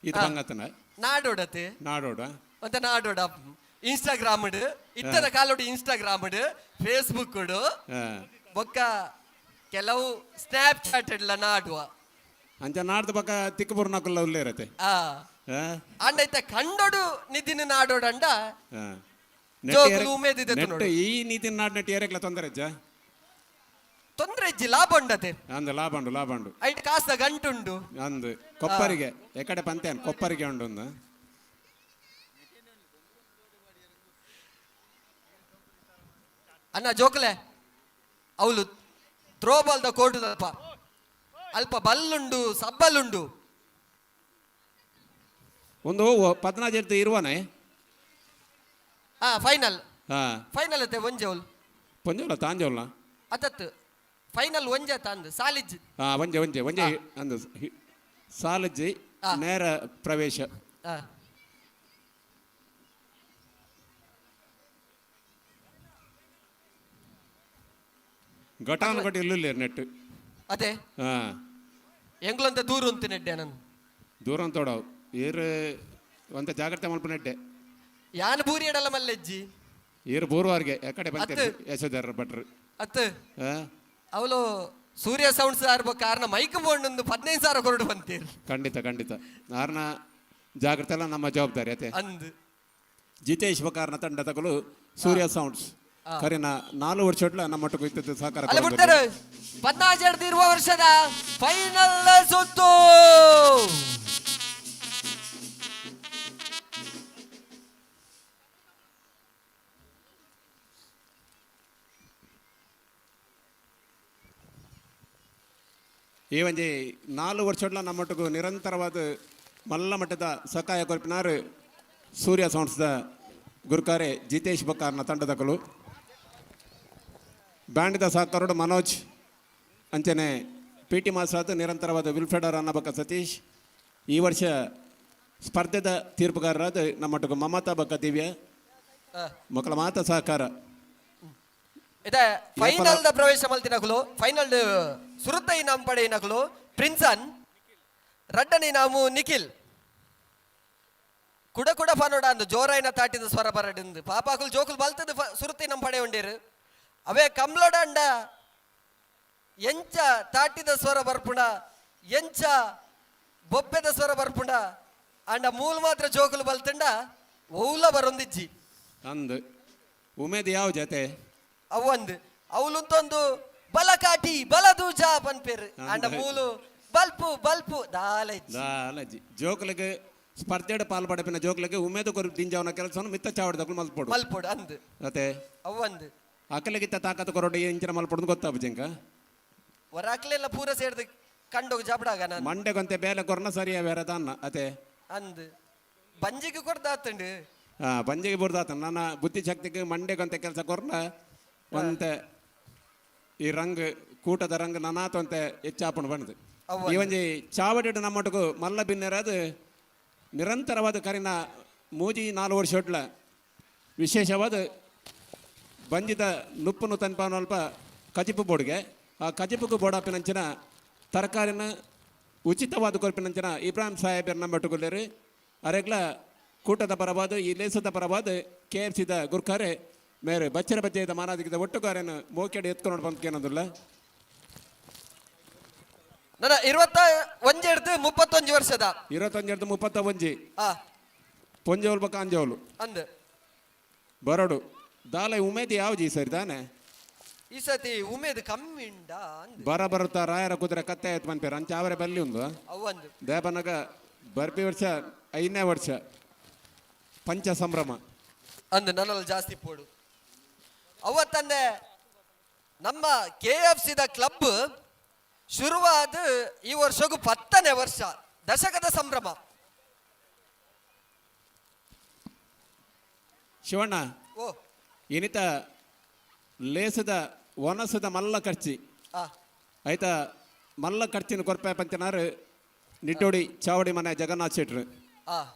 ಇದು ಬಂಗತನ ನಾಡೋಡತೆ. ನಾಡೋಡ ಮತ್ತೆ ನಾಡೋಡ ಇನ್ಸ್ಟಾಗ್ರಾಮ್ ಇತ್ತರ ಕಾಲೋಡು ಇನ್ಸ್ಟಾಗ್ರಾಮ್, ಫೇಸ್ಬುಕ್ ಬೊಕ್ಕ ಕೆಲವು ಸ್ನ್ಯಾಪ್ ಚಾಟ್ ಎಲ್ಲ ನಾಡುವ. ಅಂಚ ನಾಡ್ದ ಪಕ್ಕ ತಿಕ್ಕಬೂರ್ ನಕುಲ್ಲ ಉಲ್ಲೇ ಇರತ್ತೆ. ಅಂಡ ಇತ್ತ ಕಂಡೋಡು ನಿಧಿನ ನಾಡೋಡಂಡ ಜೋಕುಲು ಉಮೇದಿದೆ. ಈ ನೀತಿನ ನಾಡ್ ನೆಟ್ ಏರೆಗ್ಲ ತೊಂದರೆ ಇಜ್ಜ? ತೊಂದರೆ ಇಜ್ಜಿ, ಲಾಭ ಉಂಡತೆ. ಅಂದು ಲಾಭ ಉಂಡು, ಲಾಭ ಉಂಡು. ಐಟ್ ಕಾಸ್ದ ಗಂಟುಂಡು. ಅಂದು ಕೊಪ್ಪರಿಗೆ ಎಕಡೆ ಪಂತೇನ್ ಕೊಪ್ಪರಿಗೆ ಉಂಡು ಒಂದು. ಅಣ್ಣ ಜೋಕಲೆ ಅವಳು ಥ್ರೋಬಾಲ್ದ ಕೋರ್ಟುದಲ್ಪ ಅಲ್ಪ ಬಲ್ಲುಂಡು ಸಬ್ಬಲ್ಲುಂಡು. ಒಂದು 14 ಇರುವನೆ. ಫೈನಲ್. ಫೈನಲ್ ಅತ್ತೆ ಒಂಜೆ ಅವಳು. ಪೊಂಜೋಲ ತಾಂಜೋಲ ಅತ್ತತ್ತು ಫೈನಲ್ ಒಂಜೆ ತಂದು ಸಾಲಿಜ್ಜಿ. ಒಂಜೆ ಒಂಜೆ ಒಂಜೆ ಅಂದು ಸಾಲಜ್ಜಿ ನೇರ ಪ್ರವೇಶ. ಘಟಾನ್ ಘಟ ಇಲ್ಲೇ ನೆಟ್. ಅದೇ ಎಂಗ್ಲಂತ ದೂರ ಉಂಟು ನೆಡ್ಡೆ ನಾನು. ದೂರ ಅಂತೋಡವು ಏರು ಒಂತ ಜಾಗ್ರತೆ ಮಲ್ಪ ನೆಡ್ಡೆ. ಯಾನ್ ಬೂರಿ ಎಡಲ ಮಲ್ಲೆಜ್ಜಿ. ಏರು ಬೂರ್ವಾರ್ಗೆ ಎಕಡೆ ಬಂತೆ ಯಶೋಧರ ಭಟ್ರು. ಅತ್ತು ಅವಳು ಸೂರ್ಯ ಸೌಂಡ್ಸ್ ಆರ್ಬ ಕಾರಣ ಮೈಕ್ ಬೋಂಡ್ 15,000 ಕೊರಡು ಬಂತೀರ್. ಖಂಡಿತ ಖಂಡಿತ ಆರ್ನ ಜಾಗ್ರತೆ ಎಲ್ಲ ನಮ್ಮ ಜವಾಬ್ದಾರಿ ಅತೆ. ಅಂದು ಜಿತೇಶ್ ಬಕಾರ್ನ ತಂಡ ತಗಲು ಸೂರ್ಯ ಸೌಂಡ್ಸ್ ಕರಿನ 4 ವರ್ಷ ನಮ್ಮ ಇದ್ದದ್ದು ಸಹಕಾರ. 14 20 ವರ್ಷದ ಫೈನಲ್ ಸುತ್ತು. ಈ ಒಂಜಿ 4 ವರ್ಷಡ್ಲ ನಮ್ಮೊಟ್ಟಿಗೂ ನಿರಂತರವಾದ ಮಲ್ಲ ಮಟ್ಟದ ಸಕಾಯ ಕೊರ್ಪಿನಾರು ಸೂರ್ಯ ಸೌಂಡ್ಸ್ದ ಗುರುಕಾರೆ ಜಿತೇಶ್ ಬಕ್ಕಾರ್ನ ತಂಡದಕಲು. ಬ್ಯಾಂಡ್ದ ಸಹಕಾರೋಡು ಮನೋಜ್ ಅಂಚನೆ ಪಿ ಟಿ ಮಾಸ್ಟರ್ ನಿರಂತರವಾದ ವಿಲ್ಫ್ರೆಡರ್ ಅನ್ನಬಕ್ಕ ಸತೀಶ್. ಈ ವರ್ಷ ಸ್ಪರ್ಧೆದ ತೀರ್ಪುಗಾರರಾದ ನಮ್ಮೊಟ್ಟಿಗೂ ಮಮತಾ ಬಕ್ಕ ದಿವ್ಯ ಮಕ್ಕಳ ಮಾತ ಸಹಕಾರ. ಇದೆ ಫೈನಲ್ the ಪ್ರವೇಶ ಮಲ್ತಿನಕುಲು ಫೈನಲ್ ಸುರುತ್ತ ಇನಾಮ್ ಪಡೆಯಿನಕುಲು ಪ್ರಿನ್ಸನ್, ರಡ್ಡನೆ ಇನಾಮು ನಿಖಿಲ್. ಕುಡ ಕುಡ ಫನೋಡ ಅಂದು ಜೋರಾಯಿನ ತಾಟಿದ ಸ್ವರ ಬರಡಿಂದು ಪಾಪಾಕುಲು ಜೋಕುಲು ಬಲ್ತದ ಸುರುತ್ತ ಇನಾಮ್ ಪಡೆ ಉಂಡೇರು. ಅವೇ ಕಮ್ಲೋಡ ಅಂಡ ಎಂಚ ತಾಟಿದ ಸ್ವರ ಬರ್ಪುಣ, ಎಂಚ ಬೊಬ್ಬೆದ ಸ್ವರ ಬರ್ಪುಣ. ಆಂಡ ಮೂಲ ಮಾತ್ರ ಜೋಕುಲು ಬಲ್ತಂಡ ಒವ್ಲ ಬರೊಂದಿಜ್ಜಿ. ಅಂದ್ ಉಮೇದ್ ಯಾವ ಜೊತೆ. ಅವೊಂದು ಅವಲುಂತೊಂದು ಬಲಕಾಟಿ ಬಲದೂಜ ಪನ್ಪೇರು. ಆಂಡ ಮೂಲು ಬಲ್ಪು ಬಲ್ಪು ದಾಲ ಇಜ್ಜಿ. ದಾಲಜ್ಜಿ ಜೋಕುಲಿಗೆ ಸ್ಪರ್ಧೆಡ್ ಪಾಲ್ ಪಡೆಪಿನ ಜೋಕುಲಿಗೆ ಉಮೇದು ಕೊರು ದಿಂಜವನ ಕೆಲಸವನ್ನು ಮಿತ್ತ ಚಾವಡಿದಕುಲು ಮಲ್ಪೊಡು. ಮಲ್ಪೊಡು ಅಂದ್. ಅತೆ ಅವೊಂದು ಅಕಲೆಗಿತ್ತ ತಾಕತ್ ಕೊರೊಡು ಇಂಚಿನ ಮಲ್ಪೊಡು ಗೊತ್ತಾಪುಜಿಂಕ. ಹೊರಾಕ್ಲೆಲ್ಲ ಪೂರ ಸೇರ್ದು ಕಂಡೋಗ ಜಾಬಡಾಗ ನಾನು. ಮಂಡೆಗೊಂತೆ ಬೇಲೆ ಕೊರ್ನ ಸರಿಯ ಬೇರೆ ದಾನ್ನ ಅತೆ. ಅಂದ್ ಬಂಜಿಗೆ ಕೊರ್ದಾತಂಡು. ಹಾ ಬಂಜಿಗೆ ಬುರ್ದಾತ ನನ್ನ ಬುದ್ಧಿಶಕ್ತಿಗೆ ಮಂಡೆಗೊಂತೆ ಕೆಲಸ ಕೊರ್ನ ಒಂತೆ ಈ ರಂಗ್ ಕೂಟದ ರಂಗ್ ನನಾತೊಂತೆ ಹೆಚ್ಚಾಪುಂಡು ಬಂದು. ಈ ಒಂಜಿ ಚಾವಡಿಡು ನಮ್ಮೊಟ್ಟುಗು ಮಲ್ಲ ಬಿನ್ನೆರಾದ ನಿರಂತರವಾದ ಕರಿನ 3-4 ವರ್ಷ ಒಟ್ಲ ವಿಶೇಷವಾದ ಬಂಜಿದ ನುಪ್ಪುನು ತನ್ಪಾನಲ್ಪ ಕಜಿಪು ಬೋರ್ಡ್ಗೆ ಆ ಕಜಿಪುಗು ಬೋಡಾಪಿನಂಚಿನ ತರಕಾರಿನ ಉಚಿತವಾದ ಕೊರ್ಪಿನಂಚಿನ ಇಬ್ರಾಹಿಂ ಸಾಹೇಬರ್ ನಮ್ಮೊಟ್ಟುಗುಲ್ಲೇರು. ಅರೆಗ್ಲ ಕೂಟದ ಪರವಾದ ಈ ಲೇಸದ ಪರವಾದ ಕೆ ಎಫ್ ಸಿದ ಗುರ್ಖಾರೆ ಮೇರೆ ಬಚ್ಚರ ಬಚ್ಚೆದ ಮಾನಾದಿಗದ ಒಟ್ಟುಗಾರನ್ನು ಮೋಕೆಡೆ ಎತ್ಕೊಂಡು ಬಂದ್ಕೇನದಿಲ್ಲ. ನನ್ನ 21 31 ವರ್ಷದ 21 31 ಪೊಂಜೋಲ್ ಬಕ ಅಂಜೋಲು ಅಂದ್ ಬರಡು ದಾಲ ಉಮೇದ್ ಯಾವ ಜಿ ಸರಿ ತಾನೆ. ಈ ಸತಿ ಉಮೇದ್ ಕಮ್ಮಿ ಉಂಡ. ಬರ ಬರುತ್ತಾ ರಾಯರ ಕುದುರೆ ಕತ್ತೆ ಆಯ್ತು ಮನ್ಪೇರು ಅಂಚ ಅವರೇ ಬಲ್ಲಿ ಉಂದು. ಅವೊಂದು ದೇಪನಗ ಬರ್ಪಿ ವರ್ಷ 5ನೇ ವರ್ಷ ಪಂಚ ಸಂಭ್ರಮ ಅಂದ್ ನನ್ನಲ್ಲಿ ಜಾಸ್ತಿ ಪೋಡು. ಅವತ್ತಂದೆ ನಮ್ಮ ಕೆ ಎಫ್ ಸಿದ ಕ್ಲಬ್ ಶುರುವಾದ ಈ ವರ್ಷಕ್ಕೂ 10ನೇ ವರ್ಷ ದಶಕದ ಸಂಭ್ರಮ. ಶಿವಣ್ಣ ಓ ಇನಿತ ಲೇಸದ ವನಸದ ಮಲ್ಲ ಖರ್ಚಿ ಆಯ್ತಾ ಮಲ್ಲ ಖರ್ಚಿನ ಕೊರ್ಪೆ ಪಂಚನಾರು ನಿಟ್ಟೋಡಿ ಚಾವಡಿ ಮನೆ ಜಗನ್ನಾಥ್ ಶೆಟ್ರು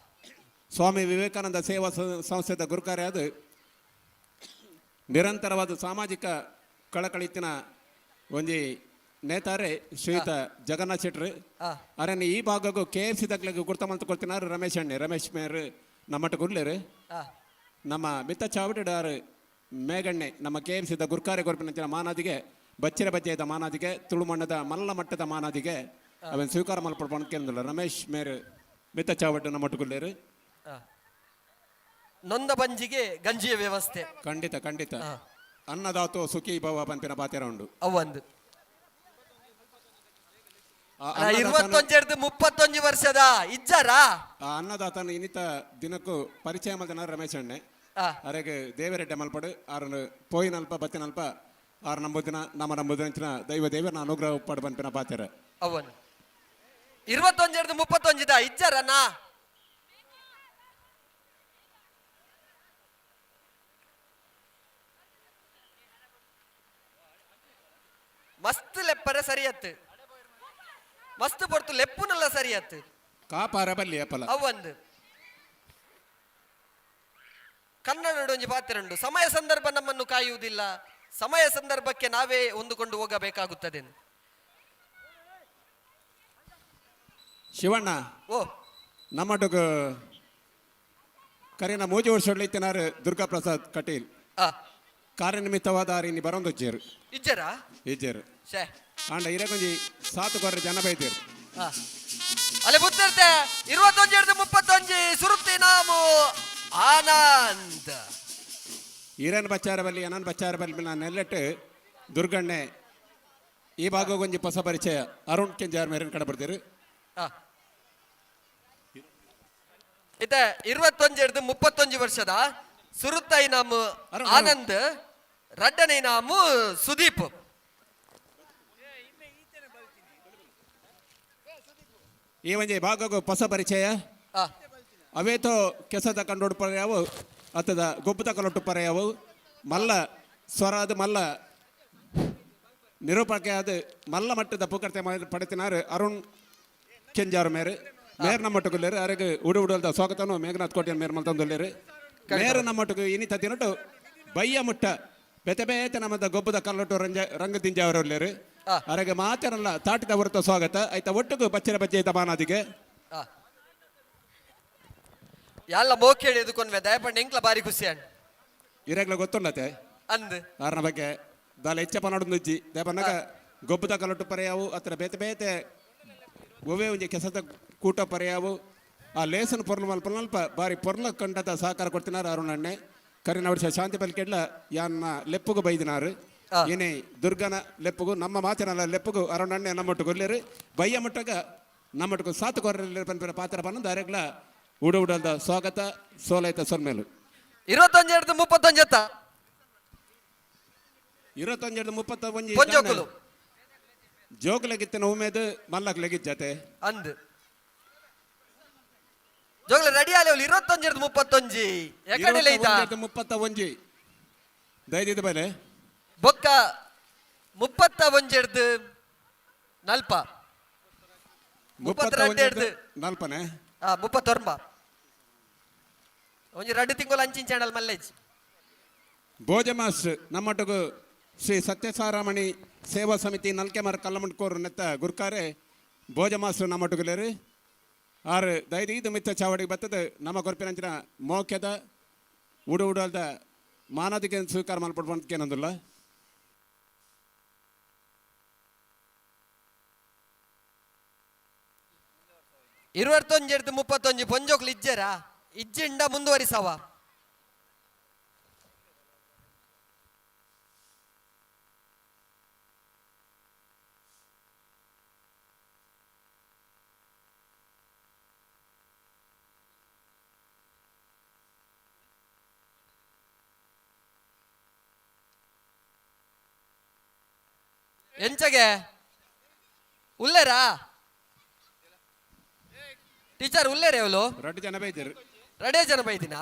ಸ್ವಾಮಿ ವಿವೇಕಾನಂದ ಸೇವಾ ಸಂಸ್ಥೆದ ಗುರುಕಾರ್ಯ ಅದು ನಿರಂತರವಾದ ಸಾಮಾಜಿಕ ಕಳಕಳಿತಿನ ಒಂಜಿ ನೇತಾರೆ ಶ್ರೀಯುತ ಜಗನ್ನಾಥ್ ಶೆಟ್ರು. ಅರನ್ನ ಈ ಭಾಗಕ್ಕೂ ಕೆ ಎಫ್ ಸಿ ದಕ್ಲೆಗ್ ಗುರ್ತ ಮಲ್ತ್ ಕೊಡ್ತಿನಾರು ರಮೇಶ್ ಅಣ್ಣೆ ರಮೇಶ್ ಮೇರ್ ನಮ್ಮಟ್ಟ ಗುರ್ಲೇರು. ನಮ್ಮ ಮಿತ್ತ ಚಾವಡಿಡಾರು ಮೇಗಣ್ಣೆ ನಮ್ಮ ಕೆ ಎಫ್ ಸಿದ ಗುರ್ಕಾರೆ ಕೊರ್ಪಿನಂಚಿನ ಮಾನಾದಿಗೆ ಬಚ್ಚಿರ ಬಜ್ಜೆದ ಮಾನಾದಿಗೆ ತುಳುಮಣ್ಣದ ಮಲ್ಲ ಮಟ್ಟದ ಮಾನಾದಿಗೆ ಅವನ್ ಸ್ವೀಕಾರ ಮಲ್ಪಡ್ ಕೇಂದ್ರ ರಮೇಶ್ ಮೇರ್ ಮಿತ್ತ ಚಾವಟ್ಟು ನಮ್ಮ ಗುರ್ಲೇರು. ನೊಂದ ಬಂಜಿಗೆ ಗಂಜಿಯ ವ್ಯವಸ್ಥೆ. ಖಂಡಿತ ಖಂಡಿತ ಅನ್ನದಾತೋ ಸುಖಿ ಭವ ಪಂಪಿನ ಪಾತೆರ ಉಂಡು. ಅವೊಂದು 21 31 ವರ್ಷದ ಇಜ್ಜಾರಾ. ಆ ಅನ್ನದಾತನ ಇನ್ನಿತ ದಿನಕ್ಕೂ ಪರಿಚಯ ಮಲ್ದನ ರಮೇಶ್ ಅಣ್ಣೆ ಅರೆಗೆ ದೇವರೆಡ್ಡೆ ಮಲ್ಪಡು ಆರನ್ನು ಪೋಯಿನಲ್ಪ ಬತ್ತಿನಲ್ಪ ಆರು ನಂಬುದಿನ ನಮ್ಮ ನಂಬುದಿನ ದೈವ ದೇವರನ ಅನುಗ್ರಹ ಉಪ್ಪಾಡು ಪನ್ಪಿನ ಪಾತೆರ. ಅವನು 21 31 ಇಜ್ಜಾರನಾ. ಮಸ್ತ್ ಲೆಪ್ಪರೆ ಸರಿಯತ್ತು ಮಸ್ತ್ ಪೊರ್ತು ಲೆಪ್ಪುನಲ್ಲ ಸರಿಯತ್ತು ಕಾಪಾರ ಬಲ್ಲಿ ಅಪ್ಪಲ. ಅವೊಂದು ಕನ್ನಡ ಒಂಜಿ ಪಾತ್ರೆ ಸಮಯ ಸಂದರ್ಭ ನಮ್ಮನ್ನು ಕಾಯುವುದಿಲ್ಲ, ಸಮಯ ಸಂದರ್ಭಕ್ಕೆ ನಾವೇ ಹೊಂದಿಕೊಂಡು ಹೋಗಬೇಕಾಗುತ್ತದೆ. ಶಿವಣ್ಣ ಓ ನಮ್ಮಟುಗ ಕರಿನ ಮೂಜಿ ವರ್ಷ ದುರ್ಗಾ ಪ್ರಸಾದ್ ಕಟೀಲ್ ಕಾರ್ಯನಿಮಿತ್ತವಾದ ಇನ್ನು ಬರೊಂದು ಇಜ್ಜರಾ ಇಜ್ಜೇರು ಆಂಡ ಇರಕೊಂಜಿ ಸಾತು ಕೊರ್ರೆ ಜನ ಬೈತೇರು. ಅಲೆ ಬುತ್ತಿರ್ತೆ 21 31 ಸುರುತ್ತಿ ನಾಮು ಆನಂದ್ ಈರನ್ ಬಚ್ಚಾರ ಬಲ್ಲಿ ಅನನ್ ಬಚ್ಚಾರ ಬಲ್ಲಿ ನಾನು ನೆಲ್ಲೆಟ್ಟು ದುರ್ಗಣ್ಣೆ ಈ ಭಾಗಕ್ಕೊಂಜಿ ಹೊಸ ಪರಿಚಯ ಅರುಣ್ ಕೆಂಜಾರ್ ಮೇರಿನ ಕಡೆ ಬರ್ತೀರಿ. ಇತ್ತೆ 21 31 ವರ್ಷದ ಸುರುತ್ತೈ ನಾಮು ಆನಂದ್, ರಡ್ಡನೇ ನಾಮು ಸುದೀಪ್. ಈ ಒಂಜಿ ಭಾಗಕ್ಕೂ ಹೊಸ ಪರಿಚಯ ಅವೇತೋ ಕೆಸದ ಕಂಡೋಡು ಪರ್ಯಾವು ಅತ್ತದ ಗೊಬ್ಬದ ಕಲೊಟ್ಟು ಪರ್ಯಾವು ಮಲ್ಲ ಸ್ವರಾದ ಮಲ್ಲ ನಿರೂಪಕ ಆದ ಮಲ್ಲ ಮಟ್ಟದ ಪುಕರ್ತೆ ಪಡೆತಿನಾರು ಅರುಣ್ ಕೆಂಜಾರು ಮೇರು ಮೇರ್ ನಮ್ಮಟ್ಟುಗುಲ್ಲೇರು ಅರೆಗ್ ಉಡು ಉಡಲ್ದ ಸ್ವಾಗತನು ಮೇಘನಾಥ್ ಕೋಟ್ಯನ್ ಮೇರ್ ಮಲ್ತಂದುಲ್ಲೇರು. ಮೇರು ನಮ್ಮಟ್ಟುಗು ಇನಿತ ದಿನಟು ಬಯ್ಯ ಮುಟ್ಟ ಬೇತೆ ಬೇತೆ ನಮ್ಮದ ಗೊಬ್ಬದ ಕಲ್ಲೊಟ್ಟು ರಂಜ ರಂಗ ದಿಂಜಾವರುಲ್ಲೇರು. ಅರೆಗೆ ಮಾತರಲ್ಲ ತಾಟಿದ ಹೊರತ ಸ್ವಾಗತ ಆಯ್ತಾ ಒಟ್ಟುಗು ಬಚ್ಚಿರ ಬಜ್ಜೆ ಮಾನಾದಿಗೆ. ಎಲ್ಲ ಮೋಖೇಳಿ ಎದುಕೊಂಡ್ವೆ ದಯಪಂಡ ಎಂಕ್ಲ ಬಾರಿ ಖುಷಿ ಅಣ್ಣ. ಇರಗ್ಲ ಗೊತ್ತುಂಡತೆ ಅಂದ್ ಆರ್ನ ಬಗ್ಗೆ ದಾಲ ಹೆಚ್ಚ ಪನಾಡು ದಯಪನ್ನಗ ಗೊಬ್ಬದ ಕಲ್ಲೊಟ್ಟು ಪರ್ಯಾವು ಅತ್ರ ಬೇತೆ ಬೇತೆ ಒವೇ ಒಂಜಿ ಕೆಸದ ಕೂಟ ಪರ್ಯಾವು ಆ ಲೇಸನ್ ಪೊರ್ಲು ಮಲ್ಪನಲ್ಪ ಬಾರಿ ಪೊರ್ಲ ಕಂಡದ ಸಹಕಾರ ಕೊಡ್ತಿನಾರು ಅರುಣಣ್ಣೆ. ಕರಿನ ವರ್ಷ ಶಾಂತಿ ಪಲ್ಕೆಡ್ಲ ಯಾನ್ನ ಲೆಪ್ಪುಗು ಬೈದಿನಾರು. ಏನೇ ದುರ್ಗನ ಲೆಪ್ಪುಗು ನಮ್ಮ ಮಾತಿನಲ್ಲ ಲೆಪ್ಪುಗು ಅರುಣಣ್ಣೆ ನಮ್ಮೊಟ್ಟು ಗೊಲ್ಲೇರು ಬಯ್ಯ ಮುಟ್ಟಗ ನಮ್ಮೊಟ್ಟಿಗೆ ಸಾತು ಕೊರಲೆ ಪನ್ಪಿನ ಪಾತ್ರ ಪನ್ನೊಂದು ಅರೆಗ್ಲ ಉಡು ಉಡಲ್ದ ಸ್ವಾಗತ ಸೋಲೈತ ಸೊನ್ಮೇಲು. 21 31 ಅತ್ತ. 21 31. ಪೊಂಜೋಕುಲು. ಜೋಕ್ಲೆಗಿತ್ತಿನ ಉಮೇದು ಮಲ್ಲಕ್ ಲೆಗಿಜ್ಜತೆ. ಅಂದ್ ಜೋಗ್ಲ ರೆಡಿ ಆಲೆ 21 31 ಎಕಡೆ ಲೈತ. 31 ದಯದಿದ್ದು ಬಲೆ. ಬೊಕ್ಕ 31 ನಲ್ಪ 32 ನಲ್ಪನೆ. 39 ಒಂಜಿ ರಡ್ಡು ತಿಂಗಳು ಅಂಚಿನ ಚಾನಲ್ ಮಲ್ಲೇಜ್. ಭೋಜಮಾಸ್ ನಮ್ಮೊಟ್ಟಿಗೂ ಶ್ರೀ ಸತ್ಯಸಾರಮಣಿ ಸೇವಾ ಸಮಿತಿ ನಲ್ಕೆಮರ ಕಲ್ಲಮುಂಡ್ಕೋರು ನೆತ್ತ ಗುರ್ಕಾರೆ ಭೋಜಮಾಸ್ರು ನಮ್ಮೊಟ್ಟುಗುಲೇರು. ಆರು ದಯದೀದು ಮಿತ್ತ ಚಾವಡಿಗೆ ಬತ್ತದ ನಮ್ಮ ಕೊರ್ಪಿನಂಚಿನ ಮೋಕ್ಯದ ಉಡು ಉಡಲ್ದ ಮಾನದಿಗೆ ಸ್ವೀಕಾರ ಮಲ್ಪಡ್ಬಂತೇನಂದಿಲ್ಲ. 21 31 ಪೊಂಜೋಕ್ಲು ಇಜ್ಜೆರಾ ಇಜ್ಜಿಂಡ ಮುಂದುವರಿಸವ. ಎಂಚಗೆ ಉಲ್ಲೇರಾ ಟೀಚರ್ ಉಲ್ಲೇರೆ ಅವಳು? ರಡ್ಡು ಜನ ಬೈದರು. ರಡೇ ಜನ ಬೈದಿನ.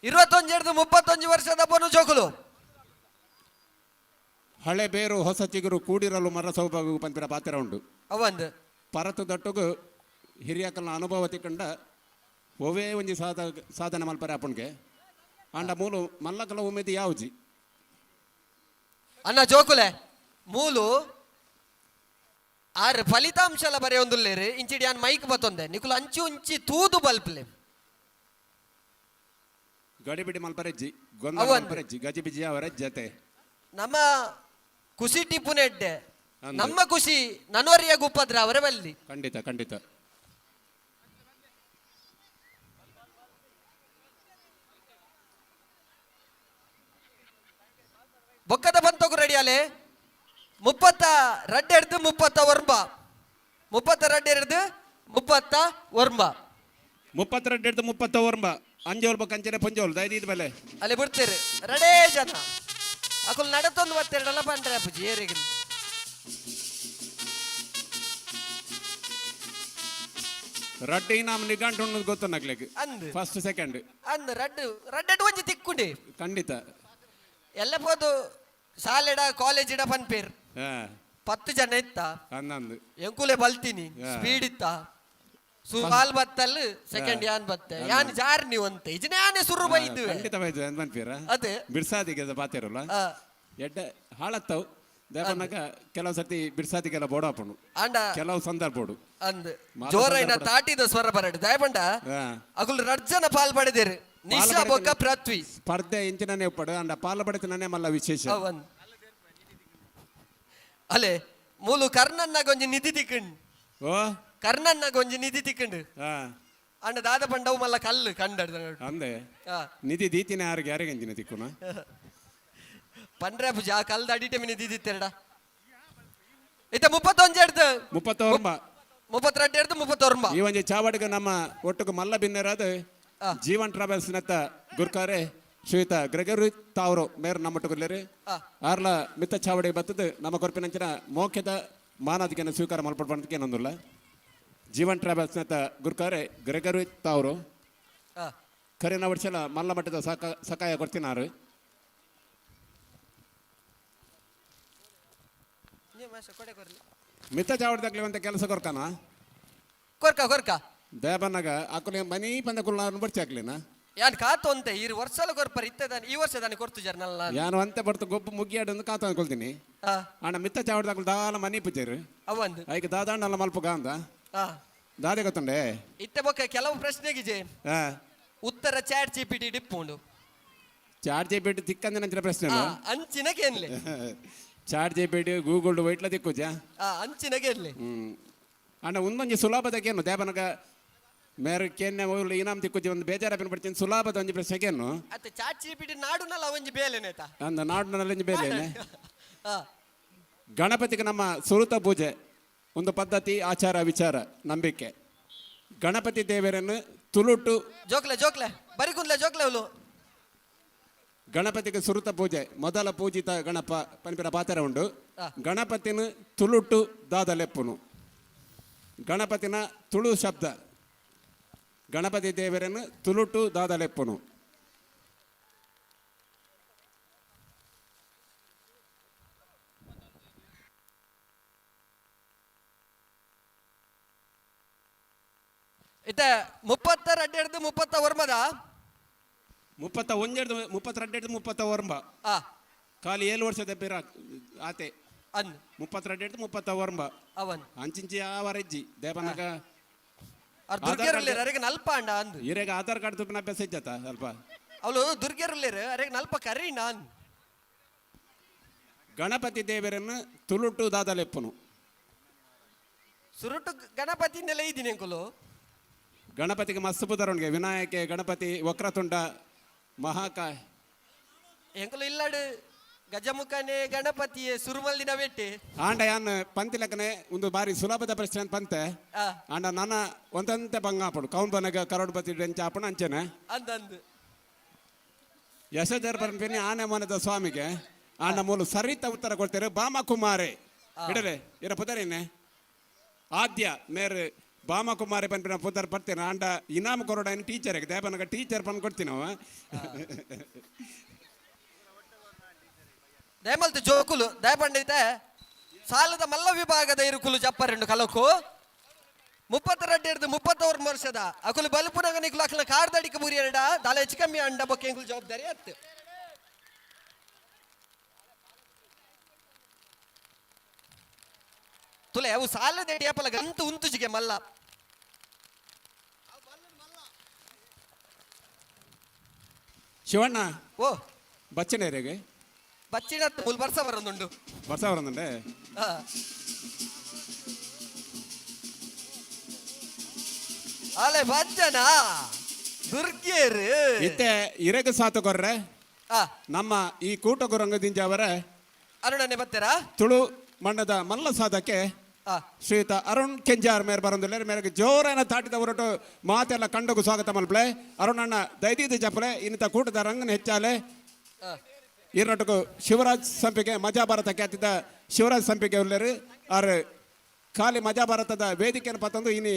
21 31 ವರ್ಷದ ಪೊನ್ನು ಜೋಕುಲು. ಹಳೆ ಬೇರು ಹೊಸ ಚಿಗುರು ಕೂಡಿರಲು ಮರ ಸೌಭಾಗು ಪಂಪಿನ ಪಾತ್ರ ಉಂಡು. ಅವಂದು ಪರತು ದಟ್ಟುಗು ಹಿರಿಯಕಲ್ನ ಅನುಭವ ತಿಕ್ಕಂಡ ಒವೇ ಒಂಜಿ ಸಾಧನೆ ಮಲ್ಪರೆ ಅಪ್ಪಣ್ಗೆ ಆಂಡ ಮೂಲು ಮಲ್ಲಕಲ ಉಮೇದಿ ಯಾವ್ಜಿ. ಅಣ್ಣ ಜೋಕುಲೆ ಮೂಲು ಆರ್ ಫಲಿತಾಂಶ ಎಲ್ಲ ಬರೆಯೊಂದುಲ್ಲೇರು ಇಂಚಿಡಿ ಯಾನ್ ಮೈಕ್ ಬತ್ತೊಂದೆ ನಿಕುಲು ಅಂಚಿ ಉಂಚಿ ತೂದು ಬಲ್ಪ್ಲೆ. ಗಡಿಬಿಡಿ ಮಲ್ಪರೆಜ್ಜಿ ಗೊಂದಲ ಮಲ್ಪರೆಜ್ಜಿ ಗಜಿಬಿಜಿ ಅವರ ಜತೆ. ನಮ್ಮ ಖುಷಿ ಟಿಪ್ಪುನೆಡ್ಡೆ ನಮ್ಮ ಖುಷಿ ನನವರಿಯ ಗುಪ್ಪದ್ರ ಅವರ ಬಲ್ಲಿ. ಖಂಡಿತ ಖಂಡಿತ. ಬೊಕ್ಕದ ಬಂತೋಗು ರೆಡಿಯಾಲೆ 32 39 32 39. 32 39 ಅಂಜೋಲ್ ಬೊಕ್ಕ ಅಂಚನೆ ಪೊಂಜೋಲ್ ದಯದೀದ್ ಬಲೆ. ಅಲ್ಲಿ ಬಿಡ್ತೀರಿ ರಡೇ ಜನ ಅಕುಲ್ ನಡತೊಂದು ಬತ್ತೆರಡಲ್ಲ ಪಂಡ್ರೆ ಅಪ್ಪುಜಿ ಏರಿಗೆ. ರಡ್ಡು ಇನಾಮ್ ನಿಗಂಟು ಉಣ್ಣುದು ಗೊತ್ತು ನಗ್ಲಿಕ್ಕೆ. ಅಂದ್. First second. ಅಂದ್ ರಡ್ಡು ರಡ್ಡೆಡ್ ಒಂಜಿ ತಿಕ್ಕುಂಡಿ. ಖಂಡಿತ. ಎಲ್ಲ ಪೋದು ಶಾಲೆಡ ಕಾಲೇಜಿಡ ಪನ್ಪೇರ್ 10 ಜನ ಇತ್ತ. ಅಂದಂದು. ಎಂಕುಲೆ ಬಲ್ತೀನಿ ಸ್ಪೀಡ್ ಇತ್ತ ಸುಮಾಲ್ ಬತ್ತಲ್ ಸೆಕೆಂಡ್ ಯಾನ್ ಬತ್ತೆ ಯಾನ್ ಜಾರ್ ನೀವು ಅಂತ ಇಜನೆ ಯಾನೆ ಸುರು ಬೈದುವೆ. ಖಂಡಿತ ಬೈದು ಅಂದ್ ಪನ್ಪೀರ. ಅದೇ. ಬಿರ್ಸಾದಿಗೆ ಪಾತಿರಲ್ಲ ಎಡ್ಡೆ ಹಾಳತ್ತವು ದೇವನಾಗ ಕೆಲವು ಸರ್ತಿ ಬಿರ್ಸಾದಿಗೆಲ್ಲ ಬೋಡಾಪುಂಡು ಅಂಡ ಕೆಲವು ಸಂದರ್ಭೋಡು. ಅಂದ್ ಜೋರೈನ ತಾಟಿದ ಸ್ವರ ಬರಡು ದಯಪಂಡ ಅಗುಲ್ ರಡ್ಜನ ಪಾಲ್ ಪಡೆದೇರು ನಿಶಾ ಬೊಕ್ಕ ಪೃಥ್ವಿ. ಸ್ಪರ್ಧೆ ಇಂಚಿನನೇ ಉಪ್ಪಡು ಅಂಡ ಪಾಲ್ ಪಡೆತನೇ ಮಲ್ಲ ವಿಶೇಷ. ಅಲೆ ಮೂಲು ಕರ್ಣನ್ನಾಗ ಒಂಜಿ ನಿಧಿ ತಿಕ್ಕಂಡ್. ಓ ಕರ್ಣನ್ನಾಗ ಒಂಜಿ ನಿಧಿ ತಿಕ್ಕಂಡ್. ಅಂಡ ದಾದ ಪಂಡವು ಮಲ್ಲ ಕಲ್ಲು ಕಂಡ ಅಂದೆ ನಿಧಿ ದೀತಿನ ಯಾರಿಗೆ ಯಾರಿಗೆ ಅಂಜಿನ ತಿಕ್ಕುನ ಪಂಡ್ರೆ ಪೂಜೆ ಆ ಕಲ್ದ ಅಡಿಟೆ ಮಿನಿ ದೀದಿತ್ತೆರಡ ಇತ್ತ 31 ಎಡ್ದು 39 32 ಎಡ್ದು 39. ಈ ಒಂಜಿ ಚಾವಡಿಗೆ ನಮ್ಮ ಒಟ್ಟುಗು ಮಲ್ಲ ಬಿನ್ನೆರಾದ ಜೀವನ್ ಟ್ರಾವೆಲ್ಸ್ ನತ್ತ ಗುರ್ಕಾರೆ ಶ್ರೀಯುತ ಗ್ರೆಗರಿ ತಾವ್ರು ಮೇರ್ ನಮ್ಮೊಟ್ಟುಗುಲ್ಲೇರು. ಆರ್ಲ ಮಿತ್ತ ಚಾವಡಿ ಬತ್ತದ ನಮ್ಮ ಕೊರ್ಪಿನಂಚಿನ ಮೋಖ್ಯದ ಮಾನಾದಿಗೆನ ಸ್ವೀಕಾರ ಮಲ್ಪಡ್ಬಂದಕ್ಕೆ ಏನೊಂದುಲ್ಲ. ಜೀವನ್ ಟ್ರಾವೆಲ್ಸ್ ನತ್ತ ಗುರ್ಕಾರೆ ಗ್ರೆಗರಿ ತಾವ್ರು ಕರಿನ ವರ್ಷಲ ಮಲ್ಲ ಮಟ್ಟದ ಸಕಾಯ ಕೊಡ್ತಿನಾರು. ಮಿತ್ತ ಚಾವಡಿದಾಗ್ಲಿ ಅಂತ ಕೆಲಸ ಕೊರ್ಕಾನ ಕೊರ್ಕ ಕೊರ್ಕ ದೇವನಾಗ ಆಕುಲೆ ಮನಿ ಪಂದ ಕುಲ್ಲ ಬರ್ಚಿ ಹಾಕ್ಲಿನ ಯಾನ್ ಕಾತು ಅಂತೆ ಈ ವರ್ಷಲ ಕೊರ್ಪರ್ ಇತ್ತೆ ಈ ವರ್ಷ ದಾನಿ ಕೊರ್ತು ಜರ್ನಲ್ ಯಾನು ಅಂತೆ ಬರ್ತು ಗೊಬ್ಬು ಮುಗಿಯಾಡಂದು ಕಾತು ಅನ್ಕೊಳ್ತೀನಿ. ಅಣ್ಣ ಮಿತ್ತ ಚಾವಡಿದಾಗ್ಲು ದಾಲ ಮನಿ ಪೂಜಾರು ಅವಂದು ಐಕ್ ದಾದಾಂಡಲ್ಲ ಮಲ್ಪ ಗಾಂದ ದಾದೆ ಗೊತ್ತುಂಡೆ. ಇತ್ತೆ ಬೊಕ್ಕ ಕೆಲವು ಪ್ರಶ್ನೆಗಿಜೆ ಉತ್ತರ ಚಾಟ್ ಜಿಪಿಟಿ ಡಿಪ್ಪುಂಡು. ಚಾಟ್ ಜಿಪಿಟಿ ತಿಕ್ಕಂದಿನ ಅಂಚಿನ ಪ್ರಶ್ನೆ ಅಂಚಿನ ಕೇನ್ಲೆ. ಚಾಟ್ ಜಿಪಿಟಿ ಗೂಗಲ್ ವೈಟ್ಲ ತಿಕ್ಕುಜಾ ಅಂಚಿನ ಕೇನ್ಲೆ. ಅಂಡ ಒಂದೊಂಜಿ ಸುಲಭದ ಕೇನು ದೇವನಗ ಮೇರೆ ಕೇನ್ನೆ ಓಲು ಇನಾಮ್ ತಿಕ್ಕುಜಿ ಒಂದು ಬೇಜಾರಪಿನ ಪಡ್ತೀನಿ ಸುಲಭದ ಒಂಜಿ ಪ್ರಶ್ನೆ ಕೇನು. ಅತ್ತ ಚಾಟ್ ಜಿಪಿಟಿ ನಾಡುನಲ್ಲ ಒಂಜಿ ಬೇಲೆನೇತ. ಅಂದ ನಾಡಿನಲ್ಲಿ ಬೇಲೆನೆ. ಆ. ಗಣಪತಿಗೆ ನಮ್ಮ ಸುರುತ ಪೂಜೆ ಒಂದು ಪದ್ಧತಿ, ಆಚಾರ ವಿಚಾರ, ನಂಬಿಕೆ. ಗಣಪತಿ ದೇವರನ್ನು ತುಳುಟು ಜೋಕ್ಲೆ ಜೋಕ್ಲೆ ಬರಿ ಕುಂದ್ಲೆ ಜೋಕ್ಲೆ ಅವಳು. ಗಣಪತಿಗೆ ಸುರುತ ಪೂಜೆ, ಮೊದಲ ಪೂಜಿತ ಗಣಪ ಪನ್ಪಿನ ಪಾತ್ರ ಉಂಡು. ಗಣಪತಿನ ತುಳುಟು ದಾದಲೆಪ್ಪುನು. ಗಣಪತಿನ ತುಳು ಶಬ್ದ, ಗಣಪತಿ ದೇವರನ್ನು ತುಳುಟು ದಾದಲೆಪ್ಪುನು. ಇತ್ತೆ 32 30 ವರ್ಮದ. 31 32 30 ವರ್ಮ. ಖಾಲಿ 7 ವರ್ಷದ ಪಿರ ಆತೆ. ಅನ್ 32 30 ವರ್ಮ. ಅವನ್ ಅಂಚಿಂಚಿ ಆವರೆಜ್ಜಿ ದೇವನಗ. ಅವ್ರು ದುರ್ಗೆರುಲ್ಲೇರು, ಅರೆಗೆ ನಲ್ಪ ಅಂಡ ಅಂದು. ಇರೆಗ ಆಧಾರ್ ಕಾರ್ಡ್ ತುಪ್ಪಿನ ಅಭ್ಯಾಸ ಇಜ್ಜತ ಸ್ವಲ್ಪ. ಅವಳು ದುರ್ಗೆರುಲ್ಲೇರು, ಅರೆಗೆ ನಲ್ಪ ಕರಿ ನಾನ್. ಗಣಪತಿ ದೇವರನ್ನು ತುಳುಟು ದಾದಲೆಪ್ಪುನು. ಸುರುಟು ಗಣಪತಿ ನೆಲೆ ಇದ್ದೀನಿ ಅಂಕುಲು. ಗಣಪತಿಗೆ ಮಸ್ತ್ ಪುದರುಂಡ್ಗೆ, ವಿನಾಯಕೆ, ಗಣಪತಿ, ವಕ್ರತುಂಡ, ಮಹಾಕಾಯ. ಎಂಕುಲು ಇಲ್ಲಾಡು ಗಜಮುಖನೇ ಗಣಪತಿಯೇ ಸುರುಮಲ್ದಿನ ಬೆಟ್ಟೆ. ಆಂಡ ಯಾನ್ ಪಂತಿಲಕನೆ ಒಂದು ಬಾರಿ ಸುಲಭದ ಪ್ರಶ್ನೆ ಅಂತ ಪಂತೆ. ಆಂಡ ನನ್ನ ಒಂದಂತೆ ಬಂಗಾಪಡು ಕೌನ್ ಬನಗ ಕರೋಡ್ಪತಿ ಡೆಂಚ ಆಪಣ ಅಂಚೆನೆ. ಅಂದಂದು. ಯಶೋಧರ ಪರಂಪಿನಿ ಆನೆ ಮನದ ಸ್ವಾಮಿಗೆ. ಆಂಡ ಮೂಲು ಸರಿತ ಉತ್ತರ ಕೊಡ್ತಾರೆ ಬಾಮಕುಮಾರೆ. ಇಡಲೆ ಇರ ಪುದರಿನೆ ಆದ್ಯ ಮೇರ್ ಬಾಮಕುಮಾರಿ ಪನ್ಪಿನ ಪುದರ್ ಬರ್ತೇನೆ. ಆಂಡ ಇನಾಮ್ ಕೊರೋಡ ಟೀಚರ್ ದೇವನಗ ಟೀಚರ್ ಪನ್ ಕೊಡ್ತೀನಿ ನಾವು. ದಯಮಲ್ತು ಜೋಕುಲು ದಯಪಂಡಿತ ಸಾಲದ ಮಲ್ಲ ವಿಭಾಗದ ಇರುಕುಲು ಜಪ್ಪರೆಂಡು ಕಲಕು. 32 31 ವರ್ಷದ ಅಕುಲು ಬಲ್ಪುನಗ ನಿಕುಲು ಅಕಲ ಕಾರ್ದಡಿಕ ಬುರಿಯರಡ ದಾಲ ಹೆಚ್ಚು ಕಮ್ಮಿ ಅಂಡ ಬೊಕ್ಕೆ ಎಂಕುಲು ಜವಾಬ್ದಾರಿ ಅತ್ತು. ತುಲೆ ಅವು ಸಾಲದ ಅಪ್ಪಲ ಗಂತು ಉಂತುಜಿಗೆ ಮಲ್ಲ. ಶಿವಣ್ಣ. ಓ. ಬಚ್ಚನೇರಿಗೆ. ಬಚ್ಚಿನ ಮುಲ್ ಬರ್ಸ ಬರೋದುಂಡು. ವರ್ಷ ಬರೋದುಂಡೆ. ಆ. ಅಲೆ ಬಜ್ಜನ ದುರ್ಗೇರು. ಇತ್ತೆ ಇರೆಗ ಸಾತು ಕೊರ್ರೆ ನಮ್ಮ ಈ ಕೂಟ ಗುರಂಗದಿಂಜ ಅವರ ಅರುಣನೆ ಬತ್ತೆರಾ. ತುಳು ಮಣ್ಣದ ಮಲ್ಲ ಸಾಧಕ್ಕೆ ಶ್ರೀಯುತ ಅರುಣ್ ಕೆಂಜಾರ್ ಮೇರ್ ಬರಂದುಲ್ಲೇರ್. ಮೇರೆಗೆ ಜೋರಾನ ತಾಟಿದ ಹೊರಟು ಮಾತೆಲ್ಲ ಕಂಡಗು ಸ್ವಾಗತ ಮಲ್ಪಲೆ. ಅರುಣಣ್ಣ ದೈದೀದ ಜಪಲೆ ಇನ್ನಿತ ಕೂಟದ ರಂಗನ ಹೆಚ್ಚಾಲೆ. ಈರ್ನಟಕು ಶಿವರಾಜ್ ಸಂಪಿಗೆ, ಮಜಾ ಭಾರತ ಖ್ಯಾತಿದ ಶಿವರಾಜ್ ಸಂಪಿಗೆ ಉಲ್ಲೇರು. ಆರ್ ಖಾಲಿ ಮಜಾ ಭಾರತದ ವೇದಿಕೆಯನ್ನು ಪತ್ತಂದು ಇನಿ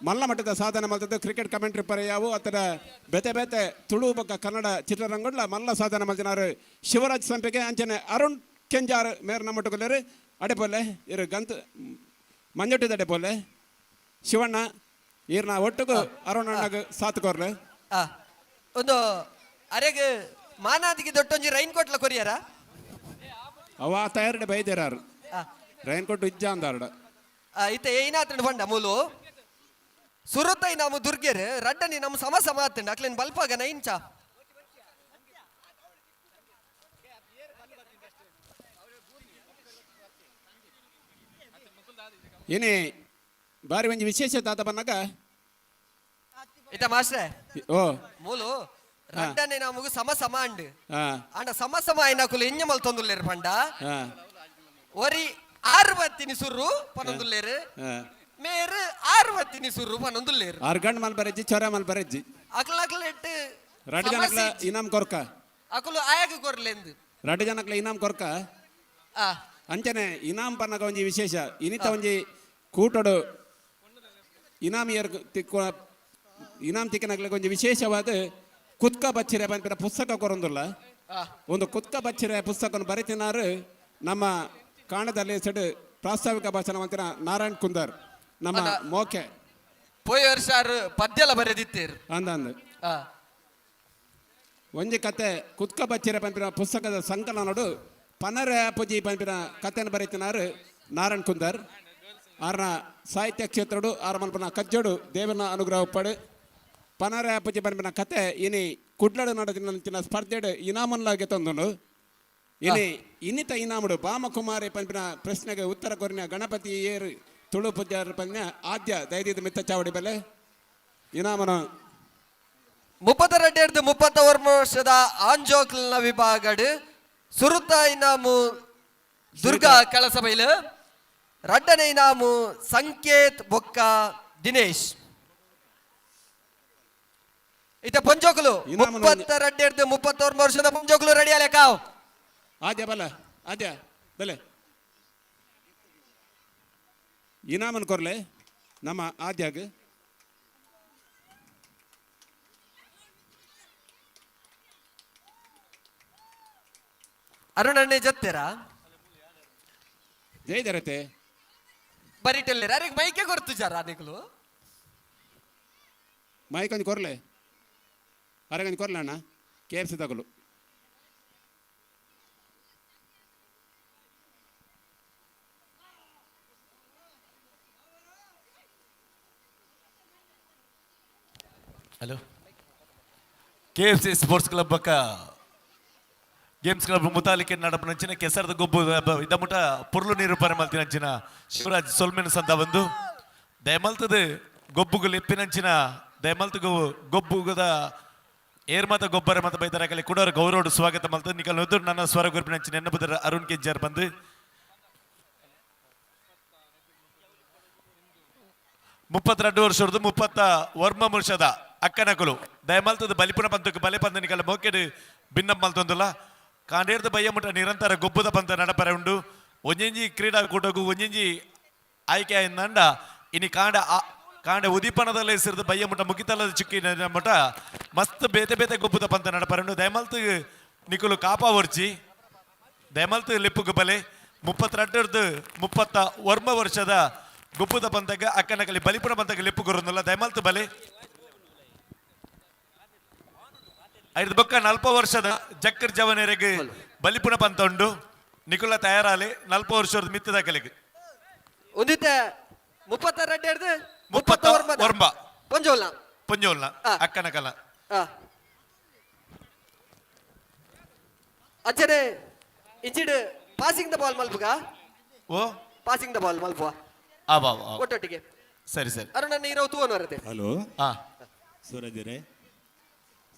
ಮಲ್ಲ ಮಟ್ಟದ ಸಾಧನೆ ಮಲ್ತದ್ದು. ಕ್ರಿಕೆಟ್ ಕಮೆಂಟ್ರಿ ಪರೆಯಾವು ಅತರ ಬೇತೆ ಬೇತೆ ತುಳು ಬೊಕ್ಕ ಕನ್ನಡ ಚಿತ್ರರಂಗಡ್ಲ ಮಲ್ಲ ಸಾಧನೆ ಮಲ್ತಿನಾರು ಶಿವರಾಜ್ ಸಂಪಿಗೆ. ಅಂಚನೆ ಅರುಣ್ ಕೆಂಜಾರ್ ಮೇರ್ ನಮ್ಮಟ್ಟುಕೊಲ್ಲೇರು. ಅಡೆಪೊಲ್ಲೆ ಇರು ಗಂತ ಮಂಜೊಟ್ಟಿದ ಅಡೆಪೊಲ್ಲೆ ಶಿವಣ್ಣ ಈರ್ನ ಒಟ್ಟುಗು ಅರುಣ್ ಅಣ್ಣಗ್ ಸಾತ್ ಕೊರ್ಲೆ. ಒಂದು ಅರೆಗ್ ಮಾನಾದಿಗೆ ದೊಟ್ಟೊಂಜಿ ರೈನ್ ಕೋಟ್ಲ ಕೊರಿಯರ. ಅವ ತಯಾರಡೆ ಬೈದೇರಾರು ರೈನ್ ಕೋಟ್ ಇಜ್ಜ ಅಂದಾರಡ. ಇತ್ತೆ ಏನಾತ್ರಂಡು ಪಂಡ ಮೂಲು ಸುರುತೈ ನಾವು ದುರ್ಗೆರ್ ರಡ್ಡನಿ ನಮ್ಮ ಸಮ ಸಮ ಆತಂಡು ಅಕ್ಲೇನ್ ಬಲ್ಪಾಗ ನೈಂಚ. ಏನೇ ಬಾರಿ ಒಂಜಿ ವಿಶೇಷ ತಾತ ಬನ್ನಗ. ಇತ್ತ ಮಾಸ್ಟ್ರೆ. ಓ. ಮೂಲು ರಡ್ಡನೆ ನಮಗು ಸಮ ಸಮ ಅಂಡು. ಅಂಡ ಸಮ ಸಮ ಆಯ್ನಕುಲು ಎಂಜ ಮಲ್ತೊಂದುಲ್ಲೇರು ಪಂಡ ಒರಿ ಆರು ಬತ್ತಿನಿ ಸುರ್ರು ಪನೊಂದುಲ್ಲೇರು, ಮೇರು ಆರು ಬತ್ತಿನಿ ಸುರ್ರು ಪನೊಂದುಲ್ಲೇರು. ಆರು ಮಲ್ ಬರೆಜ್ಜಿ, ಚೊರ ಮಲ್ ಬರೆಜ್ಜಿ. ಅಕ್ಲ ಅಕ್ಲ ಇಟ್ಟು ರಡ್ಡು ಜನಕ್ಲ ಇನಾಮ್ ಕೊರ್ಕ. ಅಕುಲು ಆಯಾಗ ಕೊರ್ಲೆಂದು. ರಡ್ಡು ಜನಕ್ಲ ಇನಾಮ್ ಕೊರ್ಕ. ಅಂಚನೆ ಇನಾಮ್ ಪನ್ನಗ ಒಂಜಿ ವಿಶೇಷ ಇನಿತ ಒಂಜಿ ಕೂಟಡು ಇನಾಮ್ ಏರ್ ತಿಕ್ಕ ಇನಾಮ್ ತಿಕ್ಕನಗ್ಲಿಗೆ ಒಂಜಿ ವಿಶೇಷವಾದ ಕುತ್ಕ ಬಚ್ಚಿರೆ ಪನ್ಪಿನ ಪುಸ್ತಕ ಕೊರೊಂದುಲ್ಲ. ಒಂದು ಕುತ್ಕ ಬಚ್ಚಿರೆ ಪುಸ್ತಕವನ್ನು ಬರೆತಿನಾರು ನಮ್ಮ ಕಾಣದಲ್ಲಿ ಸೆಡ್ ಪ್ರಾಸ್ತಾವಿಕ ಭಾಷಣ ಮಂತಿನ ನಾರಾಯಣ್ ಕುಂದರ್ ನಮ್ಮ ಮೋಕೆ. ಪೋಯ ವರ್ಷ ಪದ್ಯಲ ಬರೆದಿತ್ತೇರು. ಅಂದ ಅಂದ ಒಂಜಿ ಕತೆ ಕುತ್ಕ ಬಚ್ಚಿರೆ ಪನ್ಪಿನ ಪುಸ್ತಕದ ಸಂಕಲನಡು ಪನರೆ ಪುಜಿ ಪನ್ಪಿನ ಕತೆಯನ್ನು ಬರೆತಿನಾರು ನಾರಾಯಣ್ ಕುಂದರ್. ಆರ್ನ ಸಾಹಿತ್ಯ ಕ್ಷೇತ್ರಡು ಆರ್ ಮಲ್ಪನ ಕಜ್ಜೋಡು ದೇವನ ಅನುಗ್ರಹ ಪಡು. ಪನರೆ ಪುಜಿ ಪನ್ಪಿನ ಕತೆ ಇನಿ ಕುಡ್ಲಡು ನಡೆದಿನ ಸ್ಪರ್ಧೆಡು ಇನಾಮನ್ಲಾಗೆ ತಂದುಂಡು. ಇನಿ ಇನ್ನಿತ ಇನಾಮುಡು ಬಾಮಕುಮಾರಿ ಪನ್ಪಿನ ಪ್ರಶ್ನೆಗೆ ಉತ್ತರ ಕೊರಿನ ಗಣಪತಿ ಏರು ತುಳು ಪುಜಾರ ಪಂಜ ಆದ್ಯ ದೈದಿದ ಮಿತ್ತ ಚಾವಡಿ ಬೆಲೆ ಇನಾಮನ. 32 31 ವರ್ಷದ ಆಂಜೋಕ್ಲನ ವಿಭಾಗಡ್ ಸುರುತ ಇನಾಮು ದುರ್ಗಾ ಕಳಸಬೈಲು, ರಡ್ಡನೆ ಇನಾಮು ಸಂಕೇತ್ ಬೊಕ್ಕ ದಿನೇಶ್. ಇತ ಪಂಜೋಕುಲು 32 31 ವರ್ಷದ ಪಂಜೋಕುಲು ರೆಡಿ ಅಲೆ ಕಾವ್. ಆದ್ಯ ಬಲ, ಆದ್ಯ ಬಲೆ, ಇನಾಮನ್ ಕೊರ್ಲೆ ನಮ್ಮ ಆದ್ಯಾಗ. ಅರುಣಣ್ಣೆ ಜತ್ತೆರಾ? ಜೈದರತೆ. ಬರಿಟೆಲ್ಲೇರ ಅರೆ ಮೈಕೆ ಕೊರ್ತು ಜರ ನಿಕುಲು. ಮೈಕ್ ಒಂಜಿ ಕೊರ್ಲೆ, ಅರೆಗೊಂಜಿ ಕೊರ್ಲೆ ಅಣ್ಣ, ಕೆ ಎಫ್ ಸಿ ತಗಲು. Hello, K F C sports club ಬಕ್ಕ ಗೇಮ್ಸ್ ಕ್ಲಬ್ ಮುತಾಲಿಕೆ ನಡಪನಂಚಿನ ಕೆಸರದ ಗೊಬ್ಬು ಇದಮುಟ ಪುರ್ಲು ನೀರು ಪರಿಮಲ್ತಿನಂಚಿನ ಶಿವರಾಜ್ ಸೊಲ್ಮೆನ ಸಂದ ಬಂದು ದಯಮಲ್ತದ ಗೊಬ್ಬುಗು ಲೆಪ್ಪಿನಂಚಿನ ದಯಮಲ್ತ ಗೊಬ್ಬುಗದ ಏರ್ಮತ ಗೊಬ್ಬರ ಮತ ಬೈದರಕಲಿ ಕುಡೋರ ಗೌರವಡು ಸ್ವಾಗತ ಮಲ್ತ ನಿಕಲ್ ಎದುರು ನನ್ನ ಸ್ವರ ಗುರುಪಿನಂಚಿನ ಎನ್ನಬುದರ ಅರುಣ್ ಕೆಜ್ಜಾರ್ ಬಂದು 32 ವರ್ಷದ 30 ವರ್ಷದ ಅಕ್ಕನಕುಲು ದಯಮಲ್ತದ ಬಲಿಪುನ ಪಂತಕ್ಕೆ ಬಲೆ ಪಂದ ನಿಕಲ ಮೋಕೆಡು ಭಿನ್ನ ಮಲ್ತೊಂದುಲ್ಲ ಕಾಂಡೇರ್ದ ಬಯ್ಯಮುಟ ನಿರಂತರ ಗೊಬ್ಬದ ಪಂತ ನಡಪರೆ ಉಂಡು. ಒಂಜೊಂಜಿ ಕ್ರೀಡಾಕೂಟಕ್ಕೂ ಒಂಜೊಂಜಿ ಆಯ್ಕೆ ಆಯ್ದಂಡ ಇನಿ ಕಾಂಡ ಕಾಂಡ ಉದೀಪನದಲ್ಲೇ ಸೇರಿದ ಬಯ್ಯಮುಟ ಮುಗಿತಲದ ಚುಕ್ಕಿ ಮುಟ ಮಸ್ತ್ ಬೇತೆ ಬೇತೆ ಗೊಬ್ಬದ ಪಂತ ನಡಪರೆ ಉಂಡು. ದಯಮಲ್ತು ನಿಕುಲು ಕಾಪಾ ಒರ್ಚಿ ದಯಮಲ್ತು ಲಿಪ್ಪುಗು ಬಲೆ 32 31 ವರ್ಷದ ಗೊಬ್ಬದ ಪಂತಕ್ಕೆ ಅಕ್ಕನಕಲಿ ಬಲಿಪುನ ಪಂತಕ್ಕೆ ಲಿಪ್ಪು ಗುರುಂದುಲ್ಲ ದಯಮಲ್ತು ಬಲೆ. ಐದು ಬೊಕ್ಕ 40 ವರ್ಷದ ಜಕ್ಕರ್ ಜವನೆರೆಗ್ ಬಲಿಪುನ ಪಂತ ಉಂಡು. ನಿಕುಲ ತಯಾರಾಲೆ 40 ವರ್ಷದ ಮಿತ್ತದ ಕಲೆಗೆ. ಒಂದಿತ್ತೆ 32 30 ಪಂಜೋಲ್ನ ಪಂಜೋಲ್ನ ಅಕ್ಕನ ಕಲ. ಅಂಚನೆ ಇಂಚಿಡ್ ಪಾಸಿಂಗ್ the ball ಮಲ್ಪುಗ. O passing the ball ಮಲ್ಪುವ. ಆ ಬಾ. ಒಟ್ಟೊಟ್ಟಿಗೆ. ಸರಿ ಸರಿ. ಅರುಣ ನೀರವ್ ತೂವನ್ ಬರುತ್ತೆ. ಹಲೋ ಸೂರಜರೇ,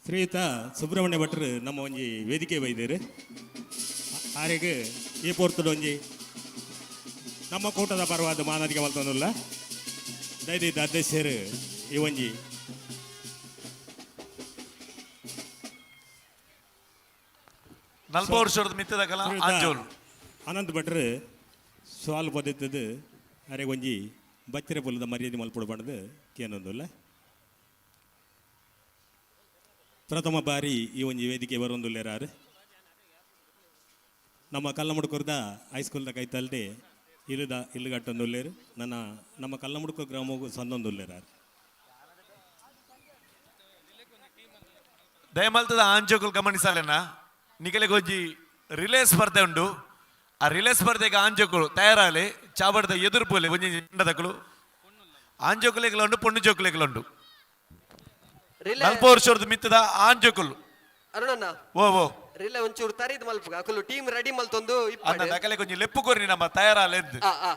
ಶ್ರೀಯುತ ಸುಬ್ರಹ್ಮಣ್ಯ ಭಟ್ರು ನಮ್ಮ ಒಂಜಿ ವೇದಿಕೆ ಬೈದೇರು ಆರೆಗ್ ಈ ಪೋರ್ತುಡು ಒಂಜಿ ನಮ್ಮ ಕೂಟದ ಪರವಾದ ಮಾನದಿಗೆ ಮಲ್ತೊಂದುಲ್ಲ ದಯದಿದ್ದ ಅಧ್ಯಕ್ಷರು ಈ ಒಂಜಿ 40 ವರ್ಷದ ಮಿತ್ತದ ಕಲ ಆಂಜೋಲ್ ಅನಂತ್ ಭಟ್ರು ಸ್ವಾಲ್ ಪದತ್ತದು ಅರೆ ಒಂಜಿ ಬಚ್ಚರೆ ಪುಲ್ಲದ ಮರ್ಯಾದೆ ಮಲ್ಪೊಡು ಪಂಡದು ಕೇನೊಂದುಲ್ಲ. ಪ್ರಥಮ ಬಾರಿ ಈ ಒಂಜಿ ವೇದಿಕೆ ಬರೊಂದುಲ್ಲೇರಾರು ನಮ್ಮ ಕಲ್ಲಮುಡುಕುರ್ದ ಹೈಸ್ಕೂಲ್ದ ಕೈತಲ್ದೆ ಇಲ್ಲದ ಇಲ್ಲುಗಟ್ಟೊಂದುಲ್ಲೇರು ನನ್ನ ನಮ್ಮ ಕಲ್ಲಮುಡುಕು ಗ್ರಾಮಗೂ ಸಂದೊಂದುಲ್ಲೇರಾರು. ದಯಮಲ್ತದ ಆಂಜೋಕುಲು ಗಮನಿಸಾಲೆನ ನಿಕಲೆಗೊಂಜಿ ರಿಲೇ ಸ್ಪರ್ಧೆ ಉಂಡು. ಆ ರಿಲೇ ಸ್ಪರ್ಧೆಗೆ ಆಂಜೋಕುಲು ತಯಾರಾಲೆ ಚಾವಡದ ಎದುರು ಪೋಲೆ ಒಂಜಿ ತಂಡದಕುಲು ಆಂಜೋಕುಲೆಗ್ಲ ಉಂಡು ಪೊಣ್ಣು ಜೋಕುಲೆಗ್ಲ ಉಂಡು. 40 ವರ್ಷದ ಮಿತ್ತದ ಆಂಜೋಕುಲು. ಅರುಣಣ್ಣ ಓ ಓ ರಿಲೇ ಒಂಚೂರು ತರಿದ್ ಮಲ್ಪುಗ ಅಕುಲು ಟೀಮ್ ರೆಡಿ ಮಲ್ತೊಂದು. ಅಂದ ದಾಖಲೆ ಕೊಂಚ ಲೆಪ್ಪು ಕೊರ್ನಿ ನಮ್ಮ ತಯಾರಾಲೆ. ಆ ಆ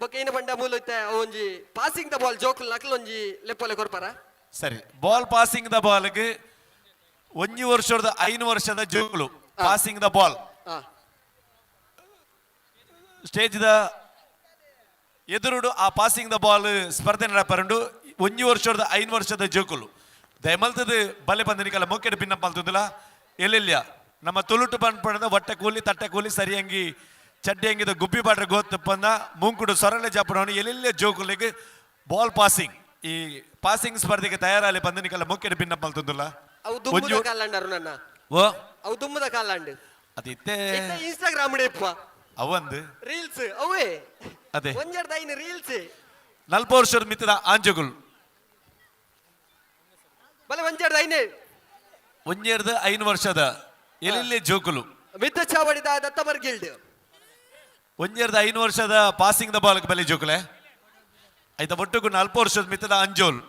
ಬೊಕ್ಕ ಏನ ಪಂಡ ಮೂಲ ಇತ್ತೆ ಒಂಜಿ ಪಾಸಿಂಗ್ the ball ಜೋಕುಲು ನಕಲು ಒಂಜಿ ಲೆಪ್ಪಲೆ ಕೊರ್ಪಾರ. ಸರಿ, ಬಾಲ್ ಪಾಸಿಂಗ್ the ಬಾಲ್ಗೆ ಒಂಜಿ ವರ್ಷದ 5 ವರ್ಷದ ಜೋಕುಲು passing the ball stage the ಎದುರುಡು ಆ ಪಾಸಿಂಗ್ the ball ಸ್ಪರ್ಧೆ ನಡಪರುಂಡು. ಒಂಜಿ ವರ್ಷದ 5 ವರ್ಷದ ಜೋಕುಲು ದಯಮಲ್ತದ ಬಲೆ ಪಂದನಿಕಲ ಮೊಕ್ಕೆಡ್ ಭಿನ್ನ ಮಲ್ತುಂದುಲ ಎಲ್ಲೆಲ್ಲಿಯ ನಮ್ಮ ತುಳುಟು ಪನ್ಪಣದ ಒಟ್ಟ ಕೂಲಿ ತಟ್ಟ ಕೂಲಿ ಸರಿಯಂಗಿ ಚಡ್ಡಿ ಅಂಗಿದ ಗುಬ್ಬಿ ಬಾಟ್ರ ಗೋತ್ತಪ್ಪಂದ ಮೂಂಕುಡು ಸೊರಳೆ ಜಾಪಡವನು ಎಲ್ಲೆಲ್ಲಿಯ ಜೋಕುಲಿಗೆ ಬಾಲ್ ಪಾಸಿಂಗ್ ಈ ಪಾಸಿಂಗ್ ಸ್ಪರ್ಧೆಗೆ ತಯಾರಾಲಿ ಪಂದನಿಕಲ ಮೊಕ್ಕೆಡ್ ಭಿನ್ನ ಮಲ್ತುಂದುಲ. ಅವು ದುಮ್ಮದ ಕಾಲಂಡ್ ಅರುಣಣ್ಣ. ಓ ಅವು ದುಮ್ಮದ ಕಾಲಂಡ್. ಅದಿತ್ತೆ ಇನ್ಸ್ಟಾಗ್ರಾಮ್ ಇಪ್ಪ ಅವಂದು ರೀಲ್ಸ್ ಅವೇ. ಅದೇ ಒಂಜೆರ್ದ 5 ರೀಲ್ಸ್. 40 ವರ್ಷದ ಮಿತ್ತದ ಆಂಜೋಕುಲು ಬಲೆ ಒಂಜೆರ್ದ 5 ಒಂಜೆರ್ದ 5 ವರ್ಷದ ಎಲ್ಲೆಲ್ಲಿ ಜೋಕುಲು ಮಿತ್ತ ಚಾವಡಿದ ದತ್ತಮರ್ ಗಿಲ್ಡ್ ಒಂಜೆರ್ದ 5 ವರ್ಷದ ಪಾಸಿಂಗ್ the ball ಬಲೆ ಜೋಕುಲೆ ಆಯ್ತಾ ಒಟ್ಟುಗು 40 ವರ್ಷದ ಮಿತ್ತದ ಅಂಜೋಲ್.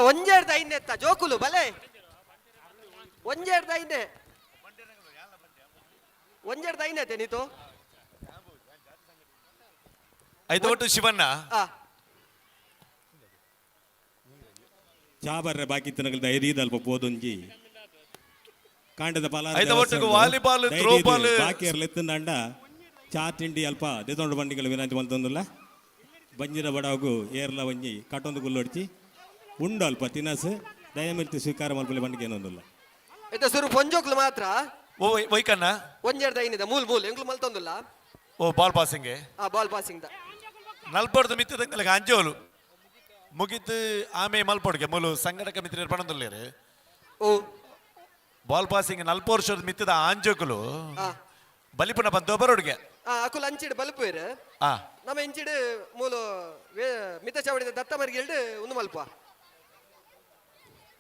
ಒಂಜೆಡ್ದ ಐನೆ ಎತ್ತ ಜೋಕುಲು ಬಲೆ. ಒಂಜೆಡ್ದ ಐನೆ, ಒಂಜೆಡ್ದ ಐನೆ ಅತ್ತೆ ನೀತು. ಐತ ಒಟ್ಟು ಶಿವಣ್ಣ. ಚಾ ಬರ್ರೆ ಬಾಕಿ ತಿನ್ನಗಲ್ದ ಐದು ಅಲ್ಪ ಪೋದೊಂಜಿ ಕಾಂಡದ ಪಾಲ. ಐತ ಒಟ್ಟಿಗೆ ವಾಲಿಬಾಲ್, ಥ್ರೋಬಾಲ್. ಬಾಕಿ ಎತ್ತಂಡ ಚಾ ತಿಂಡಿ ಅಲ್ಪ ದೆತೊಂಡು ಬಂಡಿಗಳು ವಿನಂತಿ ಮಲ್ತೊಂದುಲ್ಲ. ಬಂಜಿದ ಬಡವಗು ಏರ್ಲ ಒಂಜಿ ಕಟೊಂದು ಗುಲ್ಲೊಡ್ಚಿ ಉಂಡು ಅಲ್ಪ ತಿನಸು ದಯಮಿರ್ತಿ ಸ್ವೀಕಾರ ಮಲ್ಪಲೆ ಬಂಡಿಗೆ ಏನೊಂದುಲ್ಲ. ಇತ್ತ ಸುರು ಪೊಂಜೋಕ್ಲು ಮಾತ್ರ. ಓ ವೈಕಣ್ಣ. ಒಂಜೆಡ್ದ ಐನಿದ ಮೂಲ್ ಮೂಲ್ ಎಂಗ್ಲು ಮಲ್ತೊಂದುಲ್ಲ. ಓ ಬಾಲ್ ಪಾಸಿಂಗ್. ಆ ಬಾಲ್ ಪಾಸಿಂಗ್ ದ. ನಲ್ಪೊಡ್ದು ಮಿತ್ತದಂಗಲಗ ಅಂಜೋಲು ಮುಗಿತು ಆಮೆ ಮಲ್ಪೊಡ್ಗೆ ಮೂಲು ಸಂಘಟಕ ಮಿತ್ರರು ಪಣಂದುಲ್ಲೇರು. ಓ ಬಾಲ್ ಪಾಸಿಂಗ್ ನಲ್ಪ ವರ್ಷದ ಮಿತ್ತದ ಆಂಜೋಕುಲು ಬಲಿಪುನ ಬಂತು ಬರೋಡ್ಗೆ. ಅಕುಲು ಅಂಚಿಡ್ ಬಲ್ಪುವೇರು. ನಮ್ಮ ಇಂಚಿಡ್ ಮೂಲು ಮಿತ್ತ ಚಾವಡಿದ ದತ್ತ ಮರಿಗೆಲ್ಡ್ ಉಂದು ಮಲ್ಪ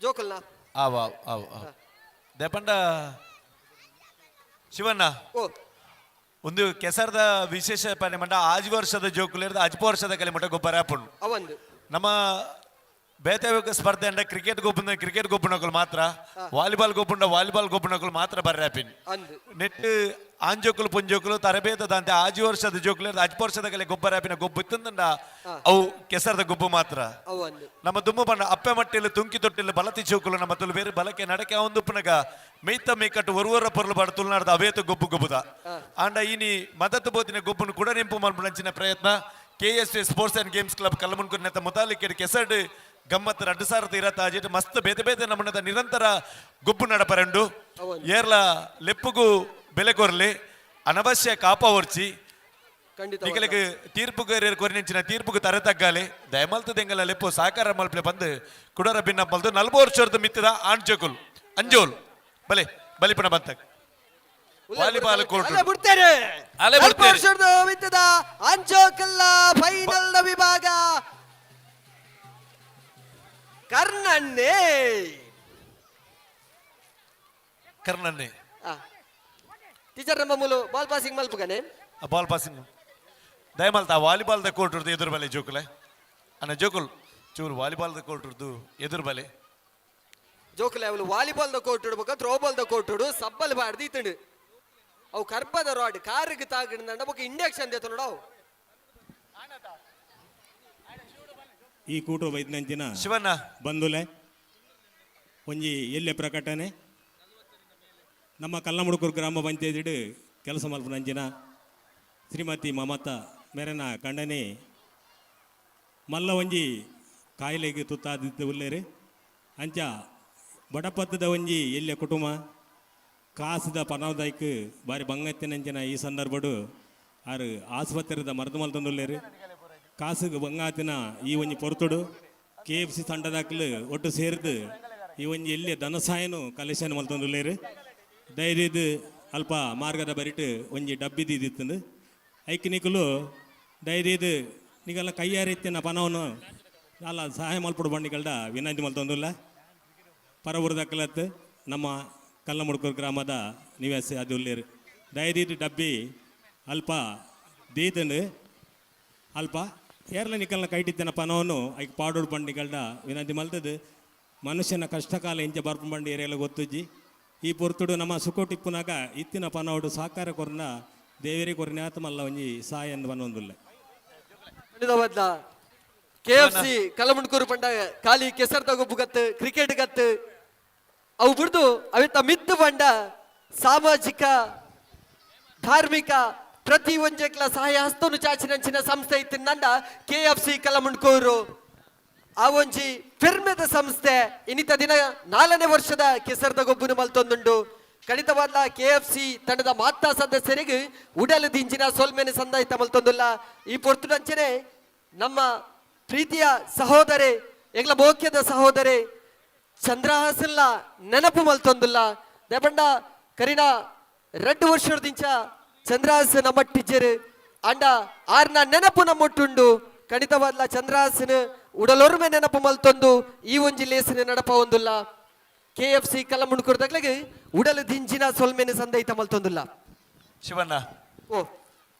ಜೋಕುಲ್ನ. ಆವ್ ಆವ್ ಆವ್ ಆವ್ ದೇಪಂಡ ಶಿವಣ್ಣ. ಓ ಒಂದು ಕೆಸರದ ವಿಶೇಷ ಪನೆ ಮಂಡ ಆಜಿ ವರ್ಷದ ಜೋಕುಲು ಅಜ್ಪ ವರ್ಷದ ಕಲೆ ಮಟ್ಟ ಗೊಬ್ಬರ ಆಪುಂಡು. ಅವಂದು ನಮ್ಮ ಬೇತೆ ಸ್ಪರ್ಧೆ ಅಂಡ ಕ್ರಿಕೆಟ್ ಗೊಬ್ಬನ ಕ್ರಿಕೆಟ್ ಗೊಬ್ಬನಕುಲು ಮಾತ್ರ, ವಾಲಿಬಾಲ್ ಗೊಬ್ಬುಂಡ ವಾಲಿಬಾಲ್ ಗೊಬ್ಬನಕುಲು ಮಾತ್ರ ಬರ್ರಾಪಿನ್. ಅಂದು ನೆಟ್ ಆಂಜೋಕುಲು ಪುಂಜೋಕುಲು ತರಬೇತದಂತೆ ಆಜಿ ವರ್ಷದ ಜೋಕುಲು ಅಜ್ಪ ವರ್ಷದ ಕಲೆ ಗೊಬ್ಬರ ಆಪಿನ ಗೊಬ್ಬು ಇತ್ತಂದ ಅವು ಕೆಸರದ ಗೊಬ್ಬು ಮಾತ್ರ. ಅವಂದು ನಮ್ಮ ದುಮ್ಮು ಬಣ್ಣ ಅಪ್ಪೆ ಮಟ್ಟಿಲು ತುಂಕಿ ತೊಟ್ಟಿಲು ಬಲತಿ ಚೋಕುಲು ನಮ್ಮ ತುಳು ಬೇರೆ ಬಲಕೆ ನಡಕೆ ಅವಂದುಪ್ಪನಗ ಮೇಯ್ತ ಮೇಕಟ್ಟು ಒರುವರ ಪೊರ್ಲು ಬಾಡ ತುಳುನಾಡ್ದ ಅವೇತ ಗೊಬ್ಬು ಗೊಬ್ಬುದ. ಆಂಡ ಇನಿ ಮದತ್ತು ಬೋತಿನ ಗೊಬ್ಬುನು ಕೂಡ ನೆಂಪು ಮಲ್ಪುನಂಚಿನ ಪ್ರಯತ್ನ K S A sports and games club ಕಲ್ಲಮುನ್ಕುರ್ನೆತ್ತ ಮುತಾಲಿಕೆಡ್ ಕೆಸರ್ಡ್ ಗಮ್ಮತ್ ರಡ್ಡು ಸಾವಿರದ ಇರತ್ತ ಮಸ್ತ್ ಬೇತೆ ಬೇತೆ ನಮ್ಮನ್ನದ ನಿರಂತರ ಗೊಬ್ಬು ನಡಪರಂಡು. ಏರ್ಲ ಲೆಪ್ಪುಗು ಬೆಲೆ ಕೊರ್ಲಿ ಅನವಶ್ಯ ಕಾಪ ಒರ್ಚಿ ಖಂಡಿತ ನಿಕಲಿಗೆ ತೀರ್ಪುಗು ಕೊರಿನಿಂಚಿನ ತೀರ್ಪುಗು ತರೆ ತಗ್ಗಾಲೆ ದಯಮಲ್ತು ದೆಂಗಲ ಲೆಪ್ಪು ಸಹಕಾರ ಮಲ್ಪಲೆ ಬಂದು ಕುಡರ ಭಿನ್ನ ಮಲ್ತು ನಲ್ವತ್ತು ವರ್ಷದ ಮಿತ್ತದ ಆಣ್ಜೋಕುಲ್ ಅಂಜೋಲ್ ಬಲೆ ಬಲಿಪಣ ಬಂತಕ್ ವಾಲಿಬಾಲ್ ಕೋರ್ಟ್ ಅಲ್ಲೇ ಬಿಡ್ತೇನೆ. ಅಲ್ಲೇ ನಲ್ಪ ಬಿಡ್ತೇನೆ. ವರ್ಷದ ಮಿತ್ತದ ಅಂಜೋಕಲ್ಲ ಫೈನಲ್ ನ ವಿಭಾಗ ಕರ್ಣನ್ನೇ. ಕರ್ಣನ್ನೇ. ಟೀಚರ್ ನಮ್ಮ ಮೂಲು ಬಾಲ್ ಪಾಸಿಂಗ್ ಮಲ್ಪುಗನೆ. ಬಾಲ್ ಪಾಸಿಂಗ್ ದಯಮಲ್ತ ವಾಲಿಬಾಲ್ the court ಎದುರು ಬಲೆ ಜೋಕುಲೆ ಅನ್ನ ಜೋಕುಲ್ ಚೂರು ವಾಲಿಬಾಲ್ the court ಎದುರು ಬಲೆ. ಜೋಕುಲೆ ಅವಳು ವಾಲಿಬಾಲ್ the court ಬೊಕ ಥ್ರೋ ಬಾಲ್ the court ಸಬ್ಬಲ್ ಬಾಡ್ದು ಇತ್ತಂಡು. ಅವು ಕರ್ಬದ ರಾಡ್ ಕಾರಿಗೆ ತಾಗಿಡ್ದಂಡ ಬೊಕ ಇಂಡಕ್ಷನ್ ದೇತ ನೋಡು ಅವು. ಈ ಕೂಟ ವೈದ್ಯಂಚಿನ ಶಿವಣ್ಣ. ಬಂದುಲೆ ಒಂಜಿ ಎಲ್ಲೆ ಪ್ರಕಟಣೆ ನಮ್ಮ ಕಲ್ಲಮುಡುಕೂರು ಗ್ರಾಮ ಪಂಚಾಯತಿಡ್ ಕೆಲಸ ಮಲ್ಪುನಂಚಿನ ಶ್ರೀಮತಿ ಮಮತಾ ಮೇರೆನ ಕಂಡನೆ ಮಲ್ಲ ಒಂಜಿ ಕಾಯಿಲೆಗೆ ತುತ್ತಾದಿತ್ತು ಉಲ್ಲೇರು. ಅಂಚ ಬಡಪತ್ತದ ಒಂಜಿ ಎಲ್ಲೆ ಕುಟುಂಬ ಕಾಸುದ ಪನವದಾಯ್ಕ್ ಬಾರಿ ಬಂಗತ್ತಿನಂಚಿನ ಈ ಸಂದರ್ಭಡು ಆರು ಆಸ್ಪತ್ರೆದ ಮರದು ಮಲ್ತೊಂದುಲ್ಲೇರು. ಕಾಸುಗೆ ಬಂಗಾತಿನ ಈ ಒಂಜಿ ಪೊರ್ತುಡು ಕೆ ಎಫ್ ಸಿ ತಂಡದಾಕ್ಲು ಒಟ್ಟು ಸೇರಿದು ಈ ಒಂಜಿ ಎಲ್ಲಿ ಧನಸಾಯನು ಕಲೆಕ್ಷನ್ ಮಲ್ತೊಂದುಲ್ಲೇರು. ಧೈರ್ಯದ ಅಲ್ಪ ಮಾರ್ಗದ ಬರಿಟ್ ಒಂಜಿ ಡಬ್ಬಿ ದೀದಿತ್ತಂದು ಐಕ್ ನಿಕುಲು ಧೈರ್ಯದ ನಿಗಲ್ಲ ಕೈಯಾರಿತ್ತಿನ ಪನವನ್ನು ಅಲ್ಲ ಸಹಾಯ ಮಲ್ಪಡು ಬಂಡಿಗಳ್ಡ ವಿನಂತಿ ಮಲ್ತೊಂದುಲ್ಲ. ಪರಬುರದಕ್ಕಲತ್ತು ನಮ್ಮ ಕಲ್ಲಮುಡ್ಕೂರು ಗ್ರಾಮದ ನಿವಾಸಿ ಅದು ಉಲ್ಲೇರು. ದಯದೀದು ಡಬ್ಬಿ ಅಲ್ಪ ದೀತಂಡು ಅಲ್ಪ ಏರ್ಲ ನಿಕಲ್ನ ಕೈಟಿತ್ತಿನ ಪನವನ್ನು ಐಕ್ ಪಾಡೋಡು ಬಂಡಿಗಳ್ಡ ವಿನಂತಿ ಮಲ್ತದು. ಮನುಷ್ಯನ ಕಷ್ಟಕಾಲ ಇಂಚ ಬರ್ಪು ಬಂಡಿ ಏರಿಯಲ್ಲ ಗೊತ್ತುಜ್ಜಿ. ಈ ಪೊರ್ತುಡು ನಮ್ಮ ಸುಕೋಟಿಪ್ಪುನಾಗ ಇತ್ತಿನ ಪನವಡು ಸಹಕಾರ ಕೊರ್ನ ದೇವರಿ ಕೊರ್ನಾತ ಮಲ್ಲ ಒಂಜಿ ಸಾಯ ಎಂದು ಬನ್ನೊಂದುಲ್ಲ. ಖಂಡಿತವಾದ್ಲ ಕೆ ಎಫ್ ಸಿ ಕಲ್ಲಮುಂಡ್ಕೂರು ಪಂಡ ಖಾಲಿ ಕೆಸರ್ದ ಗೊಬ್ಬು ಗತ್ತು ಕ್ರಿಕೆಟ್ ಗತ್ತು ಅವು ಬಿಡ್ದು ಅವಿತ ಮಿತ್ತು ಪಂಡ ಸಾಮಾಜಿಕ ಧಾರ್ಮಿಕ ಪ್ರತಿ ಒಂಜೆಕ್ಲ ಸಹಾಯ ಹಸ್ತನು ಚಾಚಿನಂಚಿನ ಸಂಸ್ಥೆ ಇತ್ತು ನಂಡ ಕೆ ಎಫ್ ಸಿ ಕಲ್ಲಮುಂಡ್ಕೂರು. ಆ ಒಂಜಿ ಫಿರ್ಮೆದ ಸಂಸ್ಥೆ ಇನ್ನಿತ ದಿನ 4ನೇ ವರ್ಷದ ಕೆಸರ್ದ ಗೊಬ್ಬುನು ಮಲ್ತೊಂದುಂಡು. ಖಂಡಿತವಾದ್ಲ ಕೆ ಎಫ್ ಸಿ ತಂಡದ ಮಾತಾ ಸದಸ್ಯರಿಗೆ ಉಡಲು ದಿಂಜಿನ ಸೊಲ್ಮೆನೆ ಸಂದಾಯಿತ ಮಲ್ತೊಂದುಲ್ಲ. ಈ ಪೊರ್ತುಡಂಚನೆ ನಮ್ಮ ಪ್ರೀತಿಯ ಸಹೋದರೆ ಎಂಗ್ಲ ಮೋಕ್ಯದ ಸಹೋದರೆ ಚಂದ್ರಹಾಸಲ್ಲ ನೆನಪು ಮಲ್ತೊಂದುಲ್ಲ. ದೇಪಂಡ ಕರಿನ 2 ವರ್ಷದಿಂಚ ಚಂದ್ರಹಾಸ ನಮ್ಮ ಟೀಚರ್ ಅಂಡ ಆರ್ನ ನೆನಪು ನಮ್ಮೊಟ್ಟುಂಡು. ಖಂಡಿತವಾದ್ಲ ಚಂದ್ರಹಾಸನ ಉಡಲೊರ್ಮೆ ನೆನಪು ಮಲ್ತೊಂದು ಈ ಒಂಜಿ ಲೇಸಿನ ನಡಪ ಒಂದುಲ್ಲ. ಕೆ ಎಫ್ ಸಿ ಕಲ್ಲಮುಂಡ್ಕೂರ್ದಗ್ಲಗ್ ಉಡಲು ದಿಂಜಿನ ಸೊಲ್ಮೆನೆ ಸಂದೈತ ಮಲ್ತೊಂದುಲ್ಲ. ಶಿವಣ್ಣ. ಓ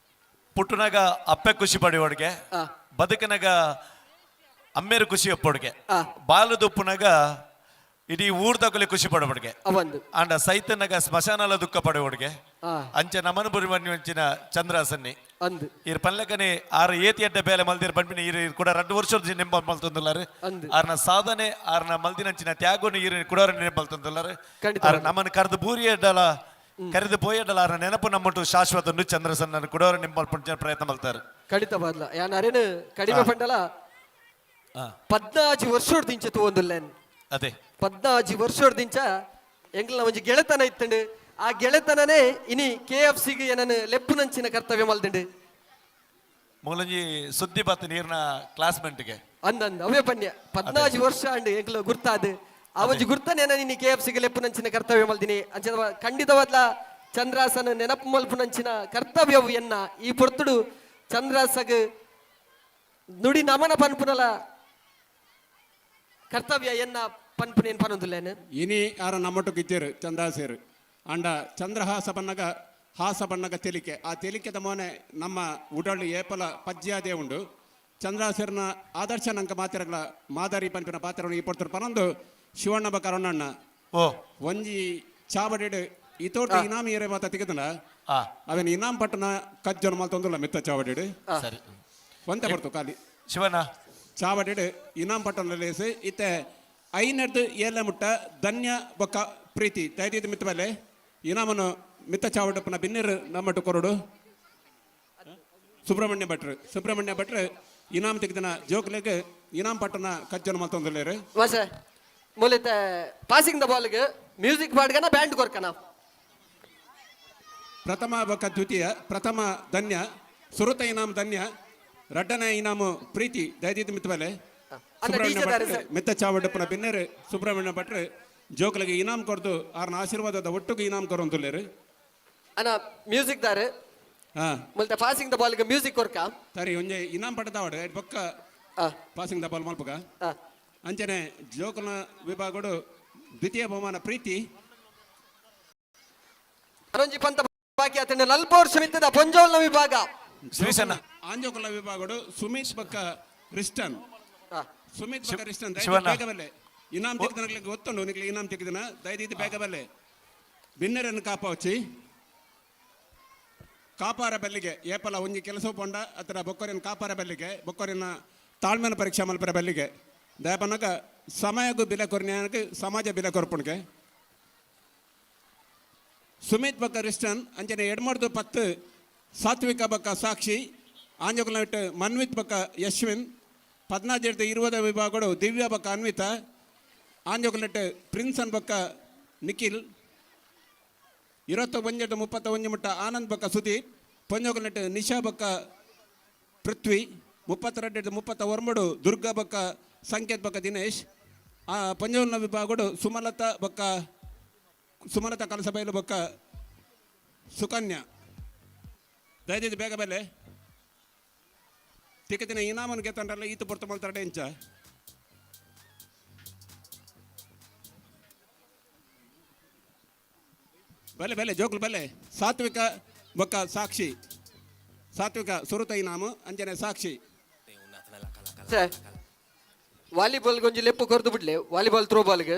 ಪುಟ್ಟುನಾಗ ಅಪ್ಪೆ ಖುಷಿ ಪಡೆಯೋಡ್ಗೆ ಬದುಕನಾಗ ಅಮ್ಮೇರು ಖುಷಿ ಒಪ್ಪೊಡ್ಗೆ ಬಾಲು ದುಪ್ಪುನಗ ಇಡೀ ಊರ್ದಕುಲೆ ಖುಷಿ ಪಡಬಡ್ಗೆ ಅವಂದು ಆಂಡ ಸೈತನಗ ಸ್ಮಶಾನಲ ದುಃಖ ಪಡೆವಡ್ಗೆ ಆ. ಅಂಚೆ ನಮನ ಬುರಿ ಮಂಚಿನ ಚಂದ್ರಾಸನ್ನಿ ಅಂದು ಇರ್ ಪನ್ಲಕನೆ ಆರು ಏತಿ ಅಡ್ಡ ಬೇಲೆ ಮಲ್ದಿರ್ ಪನ್ಪಿನ ಇರ್ ಇರ್ ಕೂಡ ರಡ್ಡು ವರ್ಷದ ನೆಂಬ ಮಲ್ತೊಂದುಲ್ಲಾರು ಅಂದು. ಆರ್ನ ಸಾಧನೆ ಆರ್ನ ಮಲ್ದಿನಂಚಿನ ತ್ಯಾಗೋನು ಇರ್ ಕೂಡ ನೆನಪು ಮಲ್ತೊಂದುಲ್ಲಾರು ಖಂಡಿತ. ಆರ್ ನಮ್ಮನ್ನು ಕರೆದು ಬೂರಿ ಅಡ್ಡಲ ಕರೆದು ಪೋಯಡ್ಡಲ ಆರ್ನ ನೆನಪು ನಮ್ಮಟು ಶಾಶ್ವತ ಚಂದ್ರಸನ್ನ ಕೂಡ ನಿಂಬಲ್ ಪ್ರಯತ್ನ ಮಲ್ತಾರೆ. ಖಂಡಿತ ಬಾದ್ಲ ಯಾನ್ ಅರೇನು ಕಡಿಮೆ ಪಂಡಲ 14 ವರ್ಷೊಡ್ದಿಂಚ ತೂವೊಂದುಲ್ಲೇನ್. ಅದೇ. 14 ವರ್ಷೊಡ್ದಿಂಚ ಎಂಗ್ಲ ಒಂಜಿ ಗೆಳೆತನ ಇತ್ತಂಡು. ಆ ಗೆಳೆತನನೇ ಇನಿ ಕೆ ಎಫ್ ಸಿಗ್ ಏನನು ಲೆಪ್ಪುನಂಚಿನ ಕರ್ತವ್ಯ ಮಲ್ದಿಂಡು. ಮೂಲಂಜಿ ಸುದ್ದಿ ಬತ್ತ ನೀರ್ನ ಕ್ಲಾಸ್ಮೇಟ್ಗೆ. ಅಂದಂದ್ ಅವೇ ಪನ್ಯ 14 ವರ್ಷ ಅಂಡ್ ಎಂಕ್ಲ ಗುರ್ತಾದ್ ಆ ಒಂಜಿ ಗುರ್ತನೆ ಇನಿ ಕೆ ಎಫ್ ಸಿಗ್ ಲೆಪ್ಪುನಂಚಿನ ಕರ್ತವ್ಯ ಮಲ್ದಿನಿ. ಅಂಚ ಖಂಡಿತವಾದ್ಲ ಚಂದ್ರಾಸನ ನೆನಪು ಮಲ್ಪುನಂಚಿನ ಕರ್ತವ್ಯವು ಎನ್ನ ಈ ಪೊರ್ತುಡು ಚಂದ್ರಾಸಗ್ ನುಡಿ ನಮನ ಪನ್ಪುನಲ ಕರ್ತವ್ಯ ಎನ್ನ ಪನ್ಪುನೇನ್ ಪನೊಂದುಲ್ಲೇನು. ಇನಿ ಆರ ನಮ್ಮಟು ಕಿಚ್ಚೇರು ಚಂದಾಸೇರು ಅಂಡ ಚಂದ್ರಹಾಸ ಬನ್ನಗ ಹಾಸ ಬನ್ನಗ ತೆಲಿಕೆ ಆ ತೆಲಿಕೆದ ಮೋನೆ ನಮ್ಮ ಉಡಳು ಏಪಲ ಪಜ್ಯಾದೇ ಉಂಡು. ಚಂದ್ರಾಸೇರ್ನ ಆದರ್ಶ ನಂಕ ಮಾತಿರಗಳ ಮಾದರಿ ಪನ್ಪಿನ ಪಾತ್ರವನ್ನು ಈ ಪೊರ್ತರು ಪನೊಂದು ಶಿವಣ್ಣ ಬಕರಣ್ಣಣ್ಣ ಓ ಒಂಜಿ ಚಾವಡಿಡ್ ಈ ತೋಟ ಇನಾಮ್ ಏರೆ ಮಾತ ತಿಗದನ ಅವನ ಇನಾಮ್ ಪಟ್ಟಣ ಕಜ್ಜನ ಮಲ್ತೊಂದುಲ್ಲ ಮಿತ್ತ ಚಾವಡಿಡ್. ಸರಿ. ಒಂತೆ ಪಡ್ತು ಖಾಲಿ. ಶಿವಣ್ಣ. ಚಾವಡಿಡ್ ಇನಾಮ್ ಪಟ್ಟಣ ಲೇಸ್ ಇತ್ತೆ ಐನರ್ದು ಏಲ ಮುಟ್ಟ ಧನ್ಯ ಬೊಕ್ಕ ಪ್ರೀತಿ ದಯದೀದ ಮಿತ್ತ ಮೇಲೆ ಇನಾಮನು ಮಿತ್ತ ಚಾವಡಪ್ಪನ ಬಿನ್ನೆರು ನಮ್ಮಟ್ಟು ಕೊರಡು ಸುಬ್ರಹ್ಮಣ್ಯ ಭಟ್ರು ಸುಬ್ರಹ್ಮಣ್ಯ ಭಟ್ರು ಇನಾಮ್ ತೆಗೆದನ ಜೋಕ್ಲೆಗ್ ಇನಾಮ್ ಪಟ್ಟಣ ಕಜ್ಜನ ಮಲ್ತೊಂದುಲ್ಲೇರು. ವಾಸ ಮೂಲಿತ ಪಾಸಿಂಗ್ the ಬಾಲ್ಗ್ ಮ್ಯೂಸಿಕ್ ಪಾಡ್ಗನ ಬ್ಯಾಂಡ್ ಕೊರ್ಕನ. ಪ್ರಥಮ ಬೊಕ್ಕ ದ್ವಿತೀಯ ಪ್ರಥಮ ಧನ್ಯ ಸುರುತ ಇನಾಮ್ ಧನ್ಯ ರಡ್ಡನ ಇನಾಮು ಪ್ರೀತಿ ದಯದೀದ ಮಿತ್ತ ಮೇಲೆ ಅನ್ನ ಸುಬ್ರಹ್ಮಣ್ಯ DJ ದಾರೆ. ಭಟ್ರು ಮಿತ್ತ ಚಾವಡಪ್ಪನ ಬಿನ್ನೆರು ಸುಬ್ರಹ್ಮಣ್ಯ ಭಟ್ರು ಜೋಕ್ಲೆಗೆ ಇನಾಮ್ ಕೊರ್ದು ಆರ್ನ ಆಶೀರ್ವಾದದ ಒಟ್ಟುಗು ಇನಾಮ್ ಕೊರೊಂದುಲ್ಲೇರು. ಅನ್ನ ಮ್ಯೂಸಿಕ್ ದಾರೆ. ಹಾ. ಮುಲ್ತ ಪಾಸಿಂಗ್ the ಬಾಲ್ಗ್ ಮ್ಯೂಸಿಕ್ ಕೊರ್ಕ. ಸರಿ ಒಂಜೆ ಇನಾಮ್ ಪಟ್ಟದಾವಡು ಬೊಕ್ಕ ಪಾಸಿಂಗ್ the ball ಮಲ್ಪಗ. ಅಂಚನೆ ಜೋಕುನ ವಿಭಾಗಡು ದ್ವಿತೀಯ ಬಹುಮಾನ ಪ್ರೀತಿ. ಅನೊಂಜಿ ಪಂತ ಬಾಕಿ ಆತಂಡ ನಲ್ಪ ವರ್ಷ ಮಿತ್ತದ ಪೊಂಜೋಲ್ನ ವಿಭಾಗ. ಶ್ರೀಸಣ್ಣ. ಆಂಜೋಕುಲ ವಿಭಾಗಡು ಸುಮಿತ್ ಬೊಕ್ಕ ರಿಸ್ಟನ್ ಸುಮಿತ್ ಬೊಕ್ಕ ರಿಸ್ಟನ್ ದಯದೀದ್ ಶಿವಣ್ಣ. ಬೇಗ ಬಲ್ಲೆ ಇನಾಮ್ ತೆಗೆದ ಗೊತ್ತುಂಡು ನಿಕ್ಲೆ ಇನಾಮ್ ತೆಗೆದನ ದಯದೀದ್ ಬೇಗ ಬಲ್ಲೆ ಬಿನ್ನರನ್ನು ಕಾಪಾವಚಿ ಕಾಪಾರ ಬಲ್ಲಿಗೆ ಏಪಲ ಒಂಜಿ ಕೆಲಸ ಪೊಂಡ ಅತ್ರ ಬೊಕ್ಕೊರಿನ ಕಾಪಾರ ಬಲ್ಲಿಗೆ ಬೊಕ್ಕೊರಿನ ತಾಳ್ಮೆನ ಪರೀಕ್ಷಾ ಮಲ್ಪರ ಬಲ್ಲಿಗೆ ದಯಪನಗ ಸಮಯಗೂ ಬಿಲೆ ಕೊರ್ನ್ಯಾಗ ಸಮಾಜ ಬಿಲೆ ಕೊರ್ಪುಣ್ಗೆ. ಸುಮಿತ್ ಬೊಕ್ಕ ರಿಸ್ಟನ್ ಅಂಚನೆ ಎಡ್ಮಡ್ದು 10 ಸಾತ್ವಿಕ ಬೊಕ್ಕ ಸಾಕ್ಷಿ ಆಂಜೋಕುಲ ಇಟ್ಟು ಮನ್ವಿತ್ ಬೊಕ್ಕ ಯಶ್ವಿನ್ 14 20 ವಿಭಾಗಡು ದಿವ್ಯ ಬೊಕ್ಕ ಅನ್ವಿತ ಆಂಜೋಕುಲಟ್ಟು ಪ್ರಿನ್ಸನ್ ಬೊಕ್ಕ ನಿಖಿಲ್ 21 31 ಮುಟ್ಟ ಆನಂದ್ ಬೊಕ್ಕ ಸುದೀಪ್ ಪೊಂಜೋಕುಲಟ್ಟು ನಿಶಾ ಬೊಕ್ಕ ಪೃಥ್ವಿ 32 39 ದುರ್ಗಾ ಬೊಕ್ಕ ಸಂಕೇತ್ ಬೊಕ್ಕ ದಿನೇಶ್ ಪೊಂಜೋಲ್ನ ವಿಭಾಗಡು ಸುಮಲತಾ ಬೊಕ್ಕ ಸುಮಲತಾ ಕಲಸಬೈಲು ಬೊಕ್ಕ ಸುಕನ್ಯಾ ದಯದೀದ್ ಬೇಗ ಬೆಲೆ ತಿಕ್ಕದಿನ ಇನಾಮನ್ ಗೆತ್ತಂಡ್ರಲ್ಲ ಈತ ಪೊರ್ತು ಮಲ್ತಾಡೆ ಇಂಚ ಬಲೆ ಬಲೆ ಜೋಕ್ಲು ಬಲೆ ಸಾತ್ವಿಕ ಬೊಕ್ಕ ಸಾಕ್ಷಿ ಸಾತ್ವಿಕ ಸುರುತ ಇನಾಮು ಅಂಚನೆ ಸಾಕ್ಷಿ. ಸರ್ ವಾಲಿಬಾಲ್ ಒಂಜಿ ಲೆಪ್ಪು ಕೊರ್ದು ಬಿಡ್ಲೆ ವಾಲಿಬಾಲ್ ಥ್ರೋ ಬಾಲ್ಗೆ.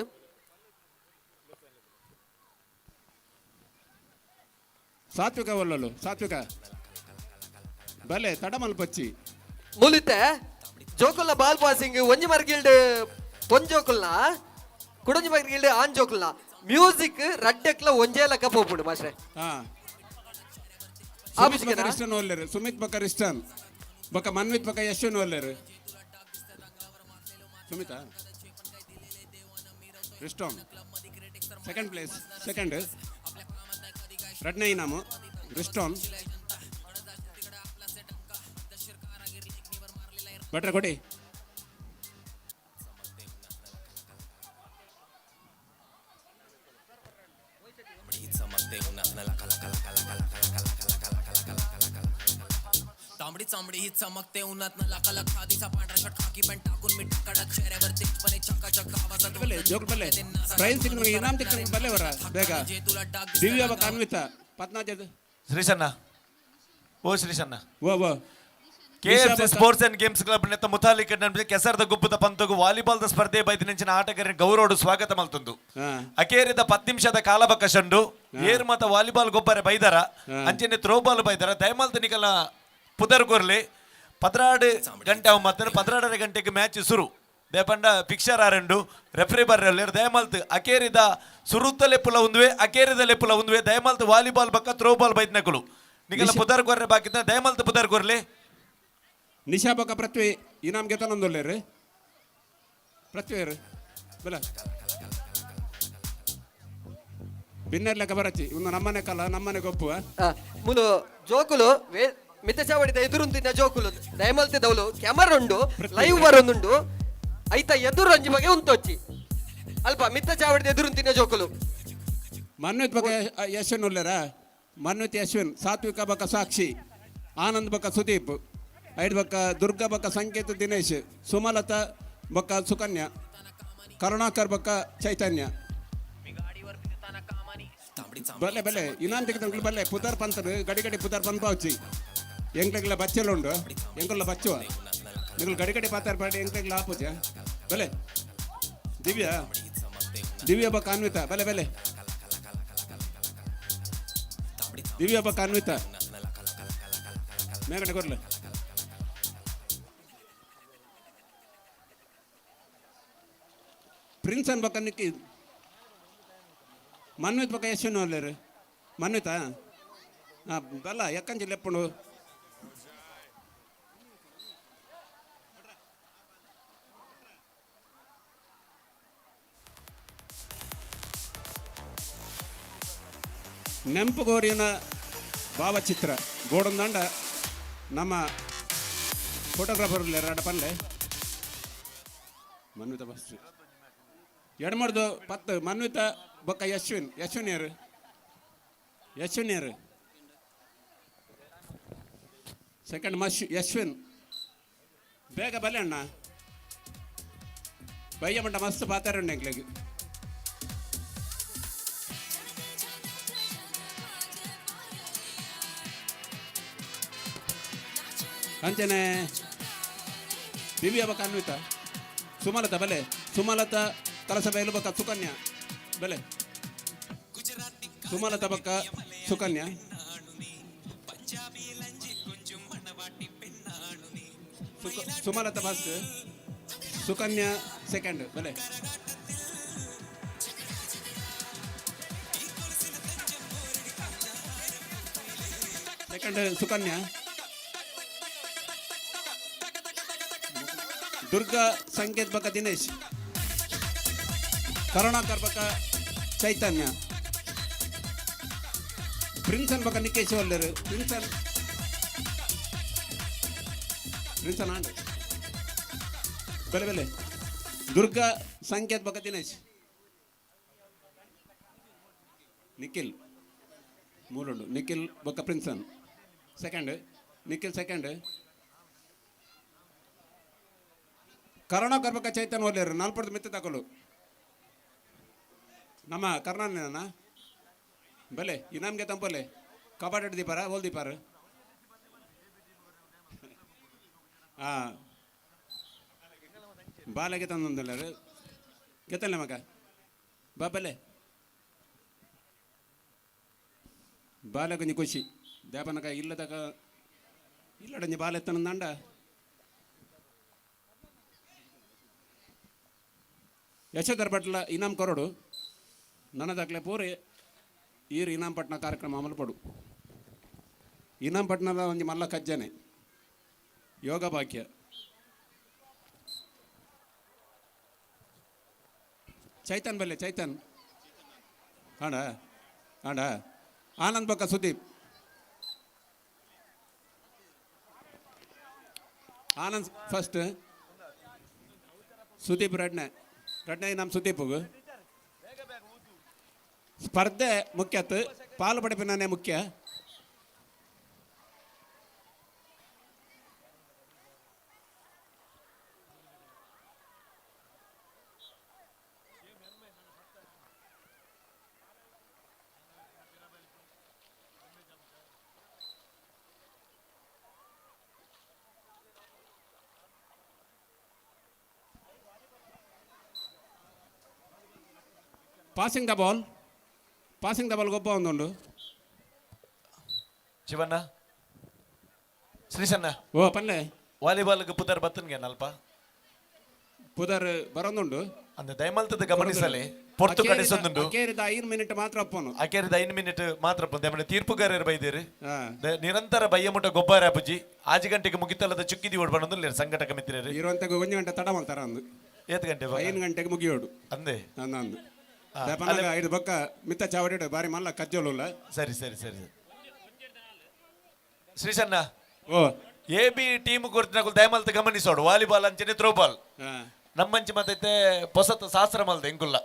ಸಾತ್ವಿಕ ಒಲ್ಲಲು ಸಾತ್ವಿಕ ಬಲೆ ತಡಮಲ್ ಪಚ್ಚಿ. ಮುಲಿತೆ ಜೋಕುಲ್ನ ಬಾಲ್ ಪಾಸಿಂಗ್ ಒಂಜಿ ಮರ್ಗಿಲ್ಡ್ ಪೊಂಜೋಕುಲ್ನ ಕುಡೊಂಜಿ ಮರ್ಗಿಲ್ಡ್ ಆನ್ ಜೋಕುಲ್ನ ಮ್ಯೂಸಿಕ್ ರಡ್ಡೆಕ್ಲ ಒಂಜೇ ಲೆಕ್ಕ ಪೋಪುಂಡು ಮಾಸ್ಟ್ರೆ. ಹಾ. ಆ ಸುಮಿತ್ ಬೊಕ್ಕ ರಿಸ್ಟನ್ ಒಲ್ಲೆರು ಸುಮಿತ್ ಬೊಕ್ಕ ರಿಸ್ಟನ್ ಬೊಕ್ಕ ಮನ್ವಿತ್ ಬೊಕ್ಕ Yashwin ಒಲ್ಲೆರು Sumita ರಿಸ್ಟೋನ್ second place second ರಡ್ನೇ ಇನಾಮು ರಿಸ್ಟೋನ್ ಭಟ್ರೆ ಕೊಡಿ. तांबडी चांबडी ही चमकते उन्हात लाखाला खादीचा पांढरा शर्ट खाकी पॅन्ट टाकून मी कडक चेहऱ्यावर तेजपणे चकाचक आवाजात ಬಲ್ಲೆ ಜೋಕ್ ಬಲ್ಲೆ ಪ್ರೈಸ್ ಸಿಕ್ಕ ಇನಾಮ್ ತಿಕ್ಕ ಬಲ್ಲೆ ಅವರ ಬೇಗ ದಿವ್ಯ ಬೊಕ್ಕ ಅನ್ವಿತ 14. ಶ್ರೀಸಣ್ಣ ಓ ಶ್ರೀಸಣ್ಣ. ಓ ಓ. KFC sports and games club ನೆತ್ತ ಮುತಾಲಿಕ್ ಕೆಸರದ ಗುಬ್ಬದ ಪಂತಗು ವಾಲಿಬಾಲ್ the ಸ್ಪರ್ಧೆ ಬೈದಿನಂಚಿನ ಆಟಗಾರನ ಗೌರವಡು ಸ್ವಾಗತ ಮಲ್ತುಂದು. ಅಕೇರಿದ 10 ನಿಮಿಷದ ಕಾಲವಕಾಶಂಡು ಏರ್ ಮತ ವಾಲಿಬಾಲ್ ಗೊಬ್ಬರ ಬೈದರ ಅಂಚನೆ ಥ್ರೋಬಾಲ್ ಬೈದರ ದಯಮಲ್ತ ನಿಕಲ ಪುದರ್ ಕೊರ್ಲಿ. 12 ಗಂಟೆ ಅವು ಮತ್ತೆ 12.5 ಗಂಟೆಗೆ ಮ್ಯಾಚ್ ಸುರು. ದೇಪಂಡ ಪಿಕ್ಚರ್ ಆರಂಡು ರೆಫ್ರಿ ಬರ್ರಲ್ಲೇರ್. ದಯಮಲ್ತ್ ಅಕೇರಿದ ಸುರುತ್ತ ಲೆಪ್ಪುಲ ಉಂದುವೆ, ಅಕೇರಿದ ಲೆಪ್ಪುಲ ಉಂದುವೆ. ದಯಮಲ್ತ್ ವಾಲಿಬಾಲ್ ಬಕ್ಕ ಥ್ರೋಬಾಲ್ ಬೈದ್ನಕುಲು ನಿಕಲ ಪುದರ್ ಕೊರ್ರೆ ಬಾಕಿದ್ದ ದಯಮಲ್ತ್ ಪುದರ್ ಕೊರ್ಲಿ. ನಿಶಾ ಬೊಕ್ಕ ಪೃಥ್ವಿ ಇನಾಮ್ ಗೆತನೊಂದುಲ್ಲೇರು. ಪೃಥ್ವಿಯರು ಬಲ ಬಿನ್ನೆರ್ಲೆಕ್ಕ ಬರಚಿ ಒಂದು ನಮ್ಮನೆ ಕಲ ನಮ್ಮನೆ ಗೊಪ್ಪುವ. ಮುಲು ಜೋಕುಲು ಮಿತ್ತಚಾವಡಿದ ಎದುರುಂತಿನ ಜೋಕುಲು ದಯಮಲ್ತಿದವಳು ಕ್ಯಾಮರಾ ಉಂಡು, ಲೈವ್ ಬರೊಂದುಂಡು. ಐತ ಎದುರು ಅಂಜಿ ಬಗ್ಗೆ ಉಂತೊಚ್ಚಿ ಅಲ್ಪ ಮಿತ್ತ ಚಾವಡಿದ ಎದುರುಂತಿನ ಜೋಕುಲು. ಮನ್ವಿತ್ ಬೊಕ್ಕ ಯಶ್ವಿನ್ ಉಲ್ಲೇರ. ಮನ್ವಿತ್, ಯಶ್ವಿನ್, ಸಾತ್ವಿಕ ಬೊಕ್ಕ ಸಾಕ್ಷಿ, ಆನಂದ್ ಬೊಕ್ಕ ಸುದೀಪ್, ಐಡ್ ಬೊಕ್ಕ ದುರ್ಗಾ ಬೊಕ್ಕ ಸಂಕೇತ್ ದಿನೇಶ್, ಸುಮಲತಾ ಬೊಕ್ಕ ಸುಕನ್ಯಾ, ಕರುಣಾಕರ್ ಬೊಕ್ಕ ಚೈತನ್ಯ. ಬಲ್ಲೆ ಬಲ್ಲೆ ಇನಾಮ್ ತೆಗೆದು ಬಲ್ಲೆ ಪುದರ್ ಪಂತರು ಗಡಿ ಗಡಿ ಪುದರ್ ಪಂಪ ಪಾವಚಿ. ಎಂಕ್ಲೆಗ್ಲ ಬಚ್ಚಲು ಉಂಡು, ಎಂಕುಲ್ಲ ಬಚ್ಚುವ ನಿಂಗಳು ಗಡಿ ಗಡಿ ಪಾತಾರ ಪಾಡಿ ಎಂಕ್ಲೆಗ್ಲ ಆಪುಜ. ಬಲೆ ದಿವ್ಯಾ, ದಿವ್ಯಾ ಬೊಕ್ಕ ಅನ್ವಿತಾ ಬಲೆ ಬಲೆ ದಿವ್ಯಾ ಬೊಕ್ಕ ಅನ್ವಿತಾ ಮೇಗಡೆ ಕೊರ್ಲೆ. ಪ್ರಿನ್ಸನ್ ಬೊಕ್ಕ ನಿಕ್ಕಿ ಮನ್ವಿತ್ ಬೊಕ್ಕ ಯಶ್ವಿನ್ ಅಲ್ಲೇರು. ಮನ್ವಿತಾ ಬಲ್ಲ ಎಕ್ಕಂಜಿ ಲೆಪ್ಪುಂಡು. ನೆಂಪುಗೋರಿನ ಭಾವಚಿತ್ರ ಗೋಡಂದಂಡ ನಮ್ಮ ಫೋಟೋಗ್ರಾಫರ್ ಎರಡು ಪನ್ಲೆ. ಮನ್ವಿತ ಬಸ್ ಎಡಮಡ್ದು 10 ಮನ್ವಿತ ಬೊಕ್ಕ ಯಶ್ವಿನ್. ಯಶ್ವಿನ್ ಯಾರು? ಯಶ್ವಿನ್ ಯಾರು? ಸೆಕೆಂಡ್ ಮಶ್ ಯಶ್ವಿನ್ ಬೇಗ ಬಲೆ ಅಣ್ಣ. ಬಯ್ಯ ಮಂಡ ಮಸ್ತ್ ಪಾತಾರ ಎಂಕ್ಲೆಗ್. ಅಂಚನೆ ದಿವ್ಯ ಬೊಕ್ಕ ಅನ್ವಿತ, ಸುಮಲತಾ ಬಲೆ, ಸುಮಲತಾ ಕಲಸಬೈಲು ಬೊಕ್ಕ ಸುಕನ್ಯಾ ಬಲೆ, ಸುಮಲತಾ ಬೊಕ್ಕ ಸುಕನ್ಯಾ. ಸುಮಲತಾ ಫಸ್ಟ್, ಸುಕನ್ಯಾ ಸೆಕೆಂಡ್ ಬಲೆ. ಸೆಕೆಂಡ್ ಸುಕನ್ಯಾ. ದುರ್ಗಾ ಸಂಕೇತ್ ಬೊಕ್ಕ ದಿನೇಶ್, ಕರುಣಾಕರ್ ಬೊಕ್ಕ ಚೈತನ್ಯ, ಪ್ರಿನ್ಸನ್ ಬೊಕ್ಕ ನಿಕೇಶ್ ಒಲ್ಲೆರು. ಪ್ರಿನ್ಸನ್ ಪ್ರಿನ್ಸನ್ ಆಂಡ್ ಬೆಲೆ ಬೆಲೆ. ದುರ್ಗಾ ಸಂಕೇತ್ ಬೊಕ್ಕ ದಿನೇಶ್, ನಿಖಿಲ್ ಮೂಲುಂಡು. ನಿಖಿಲ್ ಬೊಕ್ಕ ಪ್ರಿನ್ಸನ್ ಸೆಕೆಂಡ್, ನಿಖಿಲ್ ಸೆಕೆಂಡ್. ಕರುಣಾಕರ್ ಬೊಕ್ಕ ಚೈತನ್ಯ ಒಲ್ಲೆರು. ನಾಲ್ಪಡ್ದು ಮಿತ್ತ ತಕೊಲು ನಮ್ಮ ಕರ್ನಾಟಕ ಬಲೆ ಇನಾಮ್ಗೆ ತಂಪೊಲೆ. ಕಬಡ್ಡಿ ದೀಪಾರ ಓಲ್ ದೀಪಾರ ಹಾಂ ಬಾಲೆಗೆ ತಂದೊಂದಲ್ಲರು ಗೆತ್ತಲ್ಲ ಮಗ ಬಾ ಬಲೆ. ಬಾಲೆ ಕೊಂಚ ಖುಷಿ ದೇಪನಕ ಇಲ್ಲದಕ ಇಲ್ಲಡಂಜಿ ಬಾಲೆ ಎತ್ತನಂದಾಂಡ. ಯಶೋಧರ್ ಭಟ್ಲ ಇನಾಮ್ ಕೊರಡು ನನದಾಕ್ಲೆ ಪೂರೆ ಈರ್ ಇನಾಮ್ ಪಟ್ನ ಕಾರ್ಯಕ್ರಮ ಅಮಲು ಪಡು. ಇನಾಮ್ ಪಟ್ನದ ಒಂಜಿ ಮಲ್ಲ ಕಜ್ಜನೆ ಯೋಗ ಭಾಗ್ಯ. ಚೈತನ್ ಬಲ್ಲೆ ಚೈತನ್ ಆಂಡ ಆಂಡ ಆನಂದ್ ಬೊಕ್ಕ ಸುದೀಪ್. ಆನಂದ್ ಫಸ್ಟ್, ಸುದೀಪ್ ರಡ್ನೆ ರಡ್ನೆ ನಮ್ಮ ಸುದೀಪ್ಗು. ಸ್ಪರ್ಧೆ ಮುಖ್ಯತ್, ಪಾಲು ಪಡೆಪಿನೇ ಮುಖ್ಯ. Passing the ball, passing the ball ಗೊಬ್ಬ ಒಂದುಂಡು. Shivanna, ಶ್ರೀಶಣ್ಣ. ಓ ಪಲ್ಲೆ. ವಾಲಿಬಾಲ್ ಪುದರ್ ಬತ್ತನ್ಗೆ ನಲ್ಪ. ಪುದರ್ ಬರೊಂದುಂಡು. ಅಂದ ದಯಮಲ್ತದ ಗಮನಿಸಲಿ, ಪೊರ್ತು ಕಡಿಸೊಂದುಂಡು. ಅಕೇರಿದ 5 ಮಿನಿಟ್ ಮಾತ್ರ ಅಪ್ಪನು. ಅಕೇರಿದ 5 ಮಿನಿಟ್ ಮಾತ್ರ ಅಪ್ಪನು. ದಯಮನೆ ತೀರ್ಪುಗಾರರು ಬೈದೇರು. ನಿರಂತರ ಬಯ್ಯಮುಟ ಗೊಬ್ಬರ ಅಪ್ಪುಜಿ 6 ಗಂಟೆಗೆ ಮುಗಿತಲ್ಲದ ಚುಕ್ಕಿದಿ ಓಡ್ಬಂದು ಸಂಘಟಕ ಮಿತ್ರರು. ಇರುವಂತ 1 ಗಂಟೆ ತಡ ಮಾಡ್ತಾರ ಅಂದು. ಏತ್ ಗಂಟೆ? 5 ಗಂಟೆಗೆ ಮುಗಿಯೋಡು. ಅಂದೆ. ಅಂದು ಐದು ಬೊಕ್ಕ ಮಿತ್ತ ಚಾವಡಿ ಬಾರಿ ಮಲ್ಲ ಕಜ್ಜೋಲುಲ್ಲ. ಸರಿ ಸರಿ ಸರಿ ಸರಿ ಶ್ರೀಶಣ್ಣ. ಓ ಎ ಬಿ ಟೀಮ್ ಕೊರ್ತಿನಕುಲು ದಯಮಲ್ತ ಗಮನಿಸೋಡು. ವಾಲಿಬಾಲ್ ಅಂಚನೆ ಥ್ರೋಬಾಲ್ ನಮ್ಮಂಚಿ ಮತ್ತೈತೆ ಪೊಸತ್ ಶಾಸ್ತ್ರ ಮಲ್ದ ಎಂಕುಲ್ಲ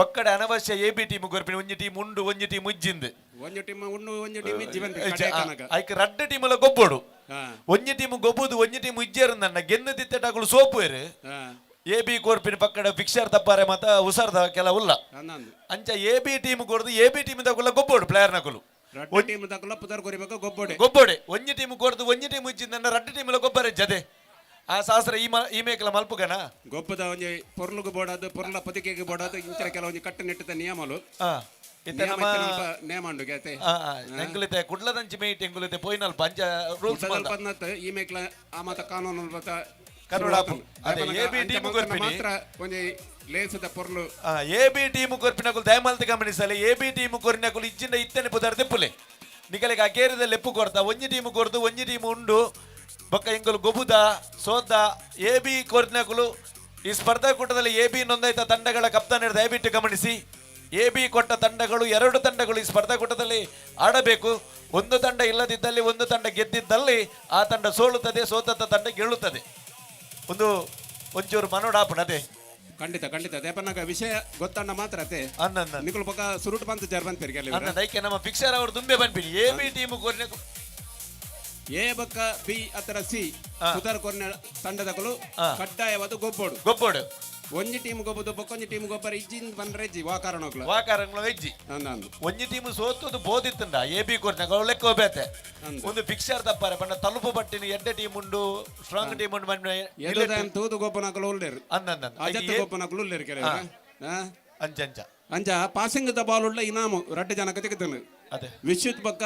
ಪಕ್ಕಡೆ ಅನವಶ್ಯ ಎ ಬಿ ಟೀಮ್ ಕೊರ್ಪಿನ. ಒಂಜಿ ಟೀಮ್ ಉಂಡು, ಒಂಜಿ ಟೀಮ್ ಉಜ್ಜಿಂದು. ಒಂಜಿ ಟೀಮ್ ಉಂಡು, ಒಂಜಿ ಟೀಮ್ ಇಜ್ಜಿ. ಐಕ್ ರಡ್ಡ್ ಟೀಮ್ ಲ ಗೊಬ್ಬೋಡು. ಒಂಜಿ ಟೀಮ್ ಗೊಬ್ಬುದು, ಒಂಜಿ ಟೀಮ್ ಉಜ್ಜೇರು ನನ್ನ ಗೆದ್ದು ತಿತ್ತಟಾಕುಲು ಸೋಪುವೇರು. ಎ ಬಿ ಕೋರ್ಪಿನ ಪಕ್ಕಡ ಫಿಕ್ಸರ್ ತಪ್ಪಾರೆ ಮತ ಉಸಾರ್ದ ಕೆಲವುಲ್ಲ. ಅಂಚ ಎ ಬಿ ಟೀಮ್ ಕೊರ್ದು ಎ ಬಿ ಟೀಮ್ ತಕುಲ ಗೊಬ್ಬೋಡು ಪ್ಲೇಯರ್ ನಕುಲು. ಟೀಮ್ ತಕುಲ ಪುದರ್ ಕೊರಿಬೇಕು ಗೊಬ್ಬೋಡೆ. ಗೊಬ್ಬೋಡೆ. ಒಂಜಿ ಟೀಮ್ ಕೊರ್ದು ಒಂಜಿ ಟೀಮ್ ಉಜ್ಜಿಂದ ರಡ್ಡ್ ಟೀಮ್ ಗೊಬ್ಬರ ಜದೆ. ಆ ಶಾಸ್ತ್ರ ಈ ಈ ಮೇಕಲ ಮಲ್ಪುಗನ. ಗೊಬ್ಬದ ಒಂಜಿ ಪೊರ್ಲುಗು ಬೋಡಾದು, ಪೊರ್ಲ ಪದಿಕೆಗೆ ಬೋಡಾದು ಇಂಚಿನ ಕೆಲವೊಂಜಿ ಕಟ್ಟುನಿಟ್ಟದ ನಿಯಮಲು. ನಿಯಮ ಉಂಡು ಗೇತೆ. ಎಂಕುಲಿತೆ ಕುಡ್ಲದಂಚಿ ಮೇಟ್ ಎಂಕುಲಿತೆ ಪೋಯಿನಲ್ಪ ಅಂಚ ರೂಲ್ಸ್ ಮಲ್ಪದ್ನತ್ ಈ ಮೇಕ್ಲ ಆ ಮಾತ ಕಾನೂನು ಕನ್ನಡ. ಅದೇ ಎ ಬಿ ಟೀಮ್ ಕೊರ್ಪಿನಿ ಮಾತ್ರ ಒಂಜಿ ಲೇಸದ ಪೊರ್ಲು. ಎ ಬಿ ಟೀಮ್ ಕೊರ್ಪಿನಕುಲು ದಯಮಲ್ತ ಗಮನಿಸಲೆ. ಎ ಬಿ ಟೀಮ್ ಕೊರಿನಕುಲು ಇಜ್ಜಿಂದ ಇತ್ತನೆ ಪುದರ್ ದೆಪ್ಪುಲೆ. ನಿಕಲೆಗೆ ಅಕೇರಿದ ಲೆಪ್ಪು ಕೊರ್ತ. ಒಂಜಿ ಟೀಮ್ ಕೊರ್ದು ಒಂಜಿ ಟೀಮ್ ಉಂಡು ಬೊಕ್ಕ ಎಂಕುಲು ಗೊಬುದ ಸೋದ. ಎ ಬಿ ಕೊರ್ಪಿನಕುಲು ಈ ಸ್ಪರ್ಧಾಕೂಟದಲ್ಲಿ ಎ ಬಿ ನೋಂದಾಯಿತ ತಂಡಗಳ ಕಪ್ತಾನ ದಯವಿಟ್ಟು ಗಮನಿಸಿ. ಎ ಬಿ ಕೊಟ್ಟ ತಂಡಗಳು 2 ತಂಡಗಳು ಈ ಸ್ಪರ್ಧಾಕೂಟದಲ್ಲಿ ಆಡಬೇಕು. ಒಂದು ತಂಡ ಇಲ್ಲದಿದ್ದಲ್ಲಿ, ಒಂದು ತಂಡ ಗೆದ್ದಿದ್ದಲ್ಲಿ ಆ ತಂಡ ಸೋಲುತ್ತದೆ, ಸೋತ ತಂಡ ಗೆಲ್ಲುತ್ತದೆ. ಒಂದು ಒಂಚೂರು ಮನೋಡಾಪಣ ಅದೇ. ಖಂಡಿತ ಖಂಡಿತ ದೇಪನಾಗ ವಿಷಯ ಗೊತ್ತಣ್ಣ ಮಾತ್ರ ಅತೆ. ನಿಕುಲು ಪಕ್ಕ ಸುರುಟು ಬಂತು ಜರ್ ಬಂತೀರಿ. ಐಕೆ ನಮ್ಮ ಫಿಕ್ಸರ್ ಅವರು ದುಂಬೆ ಬಂದ್ಬಿಡಿ. ಎ ಬಿ ಟೀಮ್ ಕೊರ್ನೆ ಎ ಬಕ್ಕ ಬಿ ಅತರ ಸಿ ಸುಧಾರ್ ಕೊರ್ನೆ ತಂಡದಕಲು ಕಡ್ಡಾಯವಾದ ಗೊಬ್ಬೋಡು. ಗೊಬ್ಬೋಡು. ಒಂಜಿ ಟೀಮ್ ಗೊಬ್ಬದು ಬೊಕ್ಕೊಂಜಿ ಟೀಮ್ ಗೊಬ್ಬರ ಇಜ್ಜಿನ್ ಬಂದ್ರೆ ಇಜ್ಜಿ ವಾ ಕಾರಣಕ್ಲ. ವಾ ಕಾರಣಗಳು ಇಜ್ಜಿ. ಒಂಜಿ ಟೀಮ್ ಸೋತುದು ಬೋದಿತ್ತಂಡ ಎ ಬಿ ಕೊರ್ನೆ ಲೆಕ್ಕ ಹೋಗ್ಬೇತೆ. ಒಂದು ಫಿಕ್ಸರ್ ತಪ್ಪಾರೆ ಬಣ್ಣ ತಲುಪು ಬಟ್ಟಿನ ಎಡ್ಡೆ ಟೀಮ್ ಉಂಡು, ಸ್ಟ್ರಾಂಗ್ ಟೀಮ್ ಉಂಡು ಬಂದ್ರೆ ತೂದು ಗೊಬ್ಬನಕಲು ಉಳ್ಳೇರು. ಅಜತ್ತು ಗೊಬ್ಬನಕಲು ಉಳ್ಳೇರು ಕೆಲವರು. ಅಂಚ ಅಂಚ ಅಂಚ ಪಾಸಿಂಗ್ the ball ಉಳ್ಳ ಇನಾಮು ರಡ್ಡು ಜನಕ್ಕೆ ತೆಗೆದನು. ಅದೇ ವಿಶ್ವತ್ ಬಕ್ಕ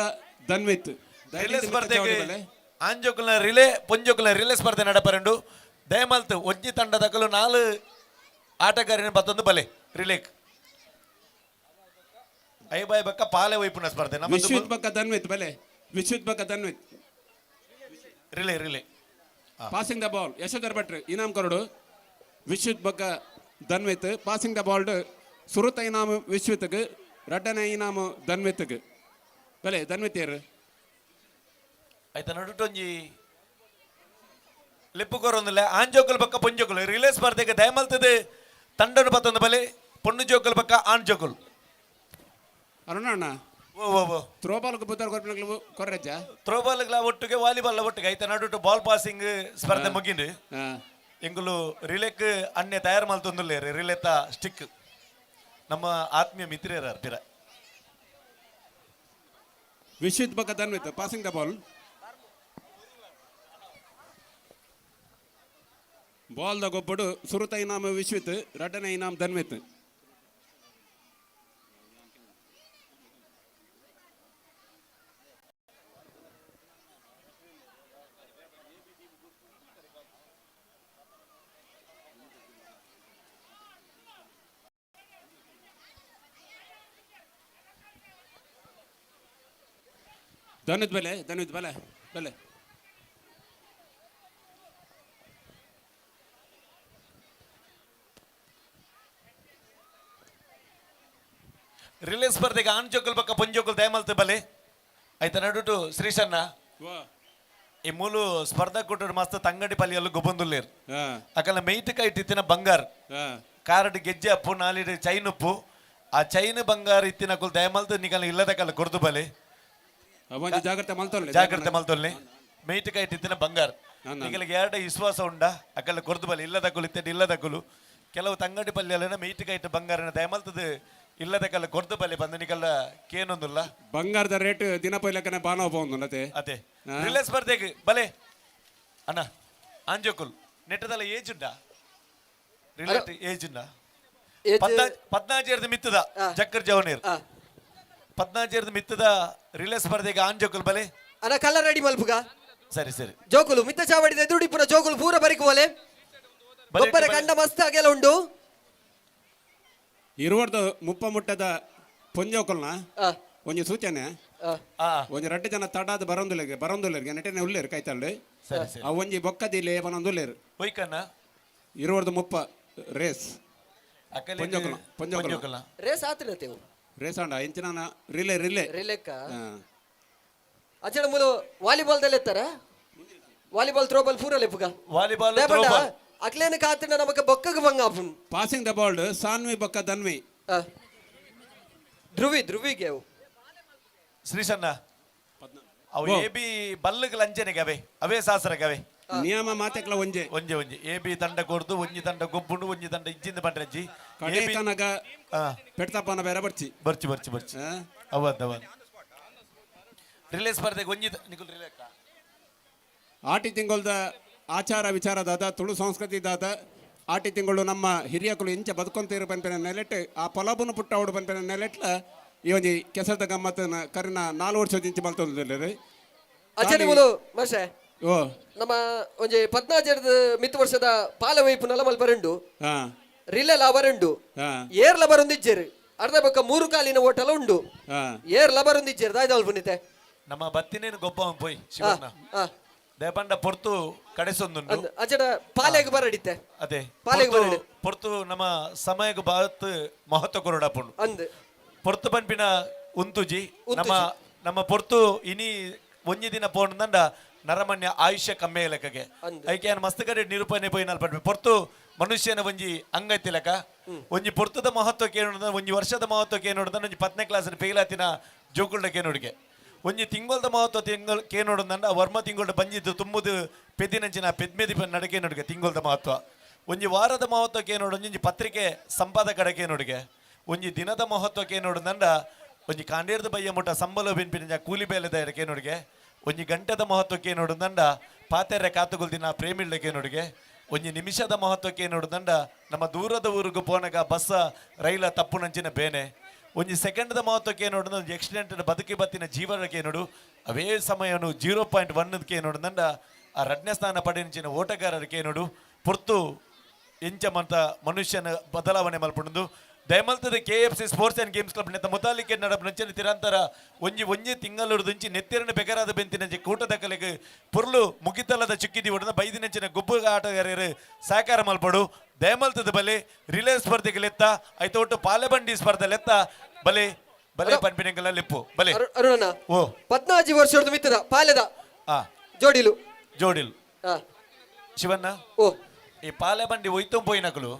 ಧನ್ವಿತ್. ರಿಲೇ ಸ್ಪರ್ಧೆಗೆ ಆಂಜೋಕುಲ್ನ ರಿಲೇ ಪೊಂಜೋಕುಲ್ನ ರಿಲೇ ಸ್ಪರ್ಧೆ ನಡಪರಂಡು. ದಯಮಲ್ತ್ ಒಂಜಿ ತಂಡದಕಲು 4 ಆಟಗಾರಿನ ಬತ್ತೊಂದು ಬಲೆ ರಿಲೇಕ್ ಐಬಾಯ್ ಬಕ್ಕ ಪಾಲೆ ವೈಪುನ ಸ್ಪರ್ಧೆ. ವಿಶ್ವತ್ ಬಕ್ಕ ಧನ್ವಿತ್ ಬಲೆ. ವಿಶ್ವತ್ ಬಕ್ಕ Dhanvith relay relay passing the ball Yashodhar ಭಟ್ರು ಇನಾಮ್ ಕೊರಡು. ವಿಶ್ವತ್ ಬಕ್ಕ ಧನ್ವಿತ್ ಪಾಸಿಂಗ್ the ball ಸುರುತ ಇನಾಮು ವಿಶ್ವತ್ಗೆ, ರಡ್ಡನೆ ಇನಾಮು ಧನ್ವಿತ್ಗೆ ಬಲೆ. ಧನ್ವಿತ್ ಏರು ಆಯ್ತಾ ನಡುಟೊಂಜಿ ಲೆಪ್ಪು ಕೊರೊಂದಿಲ್ಲ. ಆಂಜೋಕುಲ್ ಬಕ್ಕ ಪೊಂಜೋಕುಲು ರಿಲೇ ಸ್ಪರ್ಧೆಗೆ ದಯಮಲ್ತದೆ ತಂಡನು ಬತ್ತೊಂದು ಬಲೆ. ಪೊಣ್ಣು ಜೋಕುಲ್ ಬಕ್ಕ ಆಣ್ ಜೋಕುಲ್. ಅರುಣಣ್ಣ ಓ ಓ ಓ ಥ್ರೋಬಾಲ್ ಬುದ್ಧರ್ ಕೊರ್ಪಿನಕ್ಲು ಕೊರ್ರಜ್ಜ. ಥ್ರೋಬಾಲ್ ಒಟ್ಟಿಗೆ ವಾಲಿಬಾಲ್ ಒಟ್ಟಿಗೆ ಐತ ನಡುಟು ಬಾಲ್ ಪಾಸಿಂಗ್ ಸ್ಪರ್ಧೆ ಮುಗಿಂಡು. ಎಂಗುಲು ರಿಲೇಕ್ ಅಣ್ಣೆ ತಯಾರು ಮಲ್ತೊಂದುಲ್ಲೇರು ರಿಲೇತ ಸ್ಟಿಕ್ ನಮ್ಮ ಆತ್ಮೀಯ ಮಿತ್ರರ ಪಿರ. ವಿಶ್ವತ್ ಬಕ್ಕ Dhanvith passing the ball. Ball the ಗೊಬ್ಬಡು ಸುರುತ ಇನಾಮ ವಿಶ್ವಿತ್, ರಡ್ಡನೆ ಇನಾಮ್ ಧನ್ವಿತ್. ಧನ್ವಿತ್ ಬಲೆ, ಧನ್ವಿತ್ ಬಲೆ ಬಲೆ. ರಿಲೇ ಸ್ಪರ್ಧೆಗೆ ಆಣ್ ಜೋಕುಲ್ ಬಕ್ಕ ಪೊಂಜೋಕುಲ್ ದಯಮಲ್ತ ಬಲೆ. ಆಯ್ತ ನಡುಟು ಶ್ರೀಶಣ್ಣ ಈ ಮೂಲು ಸ್ಪರ್ಧಾ ಕೂಟಡು ಮಸ್ತ್ ತಂಗಡಿ ಪಲ್ಲಿಯಲ್ಲೂ ಗೊಬ್ಬೊಂದುಲ್ಲೇರು. ಅಕಲ್ನ ಮೆಯ್ಟ್ ಕೈಟ್ ಇತ್ತಿನ ಬಂಗಾರ ಕಾರಡ್ ಗೆಜ್ಜೆ ಅಪ್ಪು ನಾಲಿಡ್ ಚೈನ್ ಉಪ್ಪು. ಆ ಚೈನ್ ಬಂಗಾರ ಇತ್ತಿನ ಕುಲ್ ದಯಮಲ್ತ ನಿಕಲ್ ಇಲ್ಲದ ಕಲ್ಲ ಕೊರ್ದು ಬಲೆ. ಜಾಗ್ರತೆ ಮಲ್ತೊಲ್ಲೆ. ಜಾಗ್ರತೆ ಮಲ್ತೊಲ್ಲೆ. ಮೆಯ್ಟ್ ಕೈಟ್ ಇತ್ತಿನ ಬಂಗಾರ ನಿಕಲಿಗೆ ಎರಡು ವಿಶ್ವಾಸ ಉಂಡ ಅಕಲ್ಲ ಕೊರ್ದು ಬಲೆ. ಇಲ್ಲದ ಕುಲು ಇತ್ತೆಡ್ ಇಲ್ಲದ ಕುಲು ಕೆಲವು ತಂಗಡಿ ಪಲ್ಯಲೆನ ಮೆಯ್ಟ್ ಕೈಟ್ ಬಂಗಾರನ ದಯಮಲ್ತದ ಇಲ್ಲದ ಕಲ್ಲ ಕೊರ್ದು ಬಲೆ ಬಂದ ನಿಕಲ್ಲ ಕೇನೊಂದುಲ್ಲ. ಬಂಗಾರದ ರೇಟ್ ದಿನ ಪೈಲಕ್ಕನೆ ಬಾನೋ ಪೋಂದು ಅದೇ. ಅದೇ ರಿಲೇ ಸ್ಪರ್ಧೆಗೆ ಬಲೆ ಅಣ್ಣ ಆಂಜೋಕುಲ್ ನೆಟ್ಟದಲ್ಲ ಏಜ್ ಉಂಡಾ? ರಿಲೇ ಏಜ್ ಉಂಡಾ? ಪದ್ನಾಜೇರ್ದ ಮಿತ್ತದ ಜಕ್ಕರ್ ಜವನೇರ್ ಪದ್ನಾಜೇರ್ದ ಮಿತ್ತದ ರಿಲೇ ಸ್ಪರ್ಧೆಗೆ ಆನ್ ಜೋಕುಲು ಬಲೆ. ಅನ ಕಲರ್ ರೆಡಿ ಮಲ್ಪುಗ. ಸರಿ ಸರಿ. ಜೋಕುಲು ಮಿತ್ತ ಚಾವಡಿದ ಎದುರುಡಿ ಪುನ ಜೋಕುಲು ಪೂರ ಬರಿಕುವಲೆ ಗೊಬ್ಬರ ಕಂಡ ಮಸ್ತ್ ಅಗೆಲ ಉಂಡು. ಇರುವರ್ದ ಮುಪ್ಪ ಮುಟ್ಟದ ಪೊಂಜೋಕಲ್ನ ಒಂಜಿ ಸೂಚನೆ, ಒಂಜಿ ರಡ್ಡು ಜನ ತಡಾದ ಬರೊಂದುಲ್ಲೆರ್ ಬರೊಂದುಲ್ಲೆರ್ ನೆಟನೆ ಉಲ್ಲೇರು ಕೈತಲ್ಡು. ಸರಿ ಸರಿ. ಆ ಒಂಜಿ ಬೊಕ್ಕದಿಲೆ ಬನೊಂದುಲ್ಲೇರು. ಒಯ್ಕನ್ನ ಇರುವರ್ದ ಮುಪ್ಪ ರೇಸ್ ಪೊಂಜೋಕಲ್ನ ಪೊಂಜೋಕಲ್ನ ರೇಸ್ ಆತಿನತೆವು. ರೇಸ್ ಆಂಡ ಎಂಚಿನ ರಿಲೇ ರಿಲೇ ರಿಲೇಕ್ಕ ಅಚ್ಚಡ ಮೂಲು ವಾಲಿಬಾಲ್ ದಲ್ಲಿ ಎತ್ತರ ವಾಲಿಬಾಲ್ ಥ್ರೋಬಾಲ್ ಪೂರ ಲೆಪ್ಪುಗ. ವಾಲಿಬಾಲ್. ಅಕ್ಲೇನ ಕಾತಿನ ನಮಕ ಬೊಕ್ಕಗ ಬಂಗ ಆಪುನ್. ಪಾಸಿಂಗ್ the ball Saanvi ಬೊಕ್ಕ ಧನ್ವಿ. ಧ್ರುವಿ ಧ್ರುವಿಗೆ ಅವು. ಶ್ರೀಶಣ್ಣ ಅವು ಎ ಬಿ ಬಲ್ಲುಗಳ ಅಂಚನೆಗೆ ಅವೇ ಅವೇ ಸಾಸರಗವೆ. ನಿಯಮ ಮಾತೆಕ್ಲ ಒಂಜೆ ಒಂಜೆ ಒಂಜೆ ಎ ಬಿ ತಂಡ ಕೊರ್ದು ಒಂಜಿ ತಂಡ ಗೊಬ್ಬುಂಡು ಒಂಜಿ ತಂಡ ಇಜ್ಜಿಂದ ಪಂಡ್ರಜ್ಜಿ. ಕಡೆತನಗ ಪೆಡ್ತಪ್ಪನ ಬೇರೆ ಬರ್ಚಿ ಬರ್ಚಿ ಬರ್ಚಿ ಬರ್ಚಿ ಅವದ್ ಅವದ್ ರಿಲೇ ಸ್ಪರ್ಧೆಗೆ ಒಂಜಿ ನಿಕುಲ್ ರಿಲೇ ಆಟಿ ತಿಂಗಳದ ಆಚಾರ ವಿಚಾರದಾದ ತುಳು ಸಂಸ್ಕೃತಿ ದಾದ ಆಟಿ ತಿಂಗಳು ನಮ್ಮ ಹಿರಿಯಕುಲು ಇಂಚ ಬದುಕೊಂತೀರು ಪನ್ಪಿನ ನೆಲೆಟ್ ಆ ಪೊಲಬುನು ಪುಟ್ಟವಡು ಪನ್ಪಿನ ನೆಲೆಟ್ಲ ಈ ಒಂಜಿ ಕೆಸರದ ಗಮ್ಮತ್ತನ ಕರಿನ 4 ವರ್ಷದ ಇಂಚ ಮಲ್ತೊಂದುಲ್ಲೆರ್. ಅಚ್ಚಡಿ ಮೂಲು ಮರ್ಷೆ ಓ ನಮ್ಮ ಒಂಜಿ 14 ಮಿತ್ತು ವರ್ಷದ ಪಾಲ ವೈಪುನಲ ಮಲ್ಪರುಂಡು ರಿಲೇ ಲಾಬರುಂಡು ಏರ್ಲ ಬರೊಂದಿಜ್ಜೆರ್ ಅರ್ಧ ಬೊಕ್ಕ 3 ಕಾಲಿನ ಓಟಲ ಉಂಡು ಏರ್ಲ ಬರೊಂದಿಜ್ಜೆರ್ ದಾಯ್ದ ಪುನಿತೆ ನಮ್ಮ ಬತ್ತಿನೇನು ಗೊಬ್ಬ ಪೋಯ್ ಶಿವಣ್ಣ ದೇಪಂಡ ಪೊರ್ತು ಕಡೆಸೊಂದುಂಡು ಅಚ್ಚಡ ಪಾಲೆಗ್ ಬರಡಿತ್ತೆ ಅದೇ ಪಾಲೆಗ್ ಬರಡಿ ಪೊರ್ತು ನಮ್ಮ ಸಮಯಕ್ಕೆ ಬಾತ್ ಮಹತ್ವ ಕೊರಡಾಪುಂಡು ಅಂದ್ ಪೊರ್ತು ಪನ್ಪಿನ ಉಂತುಜಿ ನಮ್ಮ ನಮ್ಮ ಪೊರ್ತು ಇನಿ ಒಂಜಿ ದಿನ ಪೋಂಡ ನರಮನ್ಯ ಆಯುಷ್ಯ ಕಮ್ಮಿ ಲೆಕ್ಕಗೆ ಐಕೆ ಮಸ್ತ್ ಕಡೆ ನಿರೂಪಣೆ ಪೋಯಿ ನಲ್ಪ ಪೊರ್ತು ಮನುಷ್ಯನ ಒಂಜಿ ಅಂಗೈತಿ ಲೆಕ್ಕ ಒಂಜಿ ಪೊರ್ತದ ಮಹತ್ವಕ್ಕೆ ಏನು, ಒಂಜಿ ವರ್ಷದ ಮಹತ್ವಕ್ಕೆ ಏನು, ಒಂಜಿ 10ನೇ ಕ್ಲಾಸ್ ಫೇಲ್ ಆತಿನ ಜೋಕುಲ್ಡಕ್ಕೆ ನೋಡಿಗೆ ಒಂಜಿ ತಿಂಗೊಲ್ದ ಮಹತ್ವ ತಿಂಗಳು ಕೇನೋಡು ವರ್ಮ ತಿಂಗಳು ಬಂಜಿದ್ದು ತುಂಬುದು ಪೆದ್ದಿನಂಚಿನ ಪೆದ್ಮೆದಿ ನಡಕೆ ನೋಡಿಗೆ ತಿಂಗೊಲ್ದ ಮಹತ್ವ ಒಂಜಿ ವಾರದ ಮಹತ್ವಕ್ಕೆ ನೋಡು ಒಂಜಿ ಪತ್ರಿಕೆ ಸಂಪಾದಕಡಕ್ಕೆ ನೋಡಿಗೆ ಒಂಜಿ ದಿನದ ಮಹತ್ವಕ್ಕೆ ನೋಡು ಒಂಜಿ ಕಾಂಡೇರ್ದ ಬಯ್ಯ ಮುಟ್ಟ ಸಂಬಳ ಬಿನ್ಪಿನ ಕೂಲಿ ಬೇಲೆದ ಎಡಕೆ ನೋಡಿಗೆ ಒಂಜಿ ಗಂಟೆದ ಮಹತ್ವಕ್ಕೆ ನೋಡು ದಂಡ ಪಾತೆರೆ ಕಾತುಗೊಲ್ದಿನ ಪ್ರೇಮಿಳ್ಳಕ್ಕೆ ನೋಡಿಗೆ ಒಂಜಿ ನಿಮಿಷದ ಮಹತ್ವಕ್ಕೆ ನೋಡು ದಂಡ ನಮ್ಮ ದೂರದ ಊರಿಗೆ ಪೋನಗ ಬಸ್ಸ ರೈಲ ತಪ್ಪುನಂಚಿನ ಬೇನೆ ಒಂಜಿ ಸೆಕೆಂಡ್ದ ಮಹತ್ವಕ್ಕೆ ನೋಡು ಒಂಜಿ ಆಕ್ಸಿಡೆಂಟ್ ಬದುಕಿ ಬತ್ತಿನ ಜೀವನಕ್ಕೆ ನೋಡು ಅವೇ ಸಮಯನು 0.1 ನೋಡು ದಂಡ ಆ ರಡ್ನೇ ಸ್ಥಾನ ಪಡೆಂಚಿನ ಓಟಗಾರರಿಗೆ ನೋಡು ಪೊರ್ತು ಎಂಚ ಮಂತ ಮನುಷ್ಯನ ಬದಲಾವಣೆ ಮಲ್ಪುಂಡು ದಯಮಲ್ತದ K F C sports and games club ನೆತ್ತ ಮುತಾಲಿಕೆ ನಡಪ ನಂಚಿನ ತಿರಂತರ ಒಂಜಿ ಒಂಜಿ ತಿಂಗಳುರ್ದು ನೆತ್ತಿರನ ಬೆಗರಾದ ಬೆಂತಿನಂಚೆ ಕೂಟದ ಕಲೆಗೆ ಪೊರ್ಲು ಮುಗಿತಲದ ಚುಕ್ಕಿದಿ ಒಡನ ಬೈದಿನಂಚಿನ ಗೊಬ್ಬು ಆಟಗಾರರು ಸಹಕಾರ ಮಲ್ಪಡು ದಯಮಲ್ತದ ಬಲೆ ರಿಲೇ ಸ್ಪರ್ಧೆಗೆ ಲೆತ್ತ ಐತ ಒಟ್ಟು ಪಾಲೆಬಂಡಿ ಸ್ಪರ್ಧೆ ಲೆತ್ತ ಬಲೆ ಬಲೆ ಪನ್ಪಿನಂಗಲ ಲೆಪ್ಪು ಬಲೆ ಅರುಣಣ್ಣ ಓ 14 ವರ್ಷದ ಮಿತ್ತದ ಪಾಲೆದ ಜೋಡಿಲು ಜೋಡಿಲು ಶಿವಣ್ಣ ಓ ಈ ಪಾಲೆ ಬಂಡಿ ಒಯ್ತೊಂಬೋಯಿನಕಲು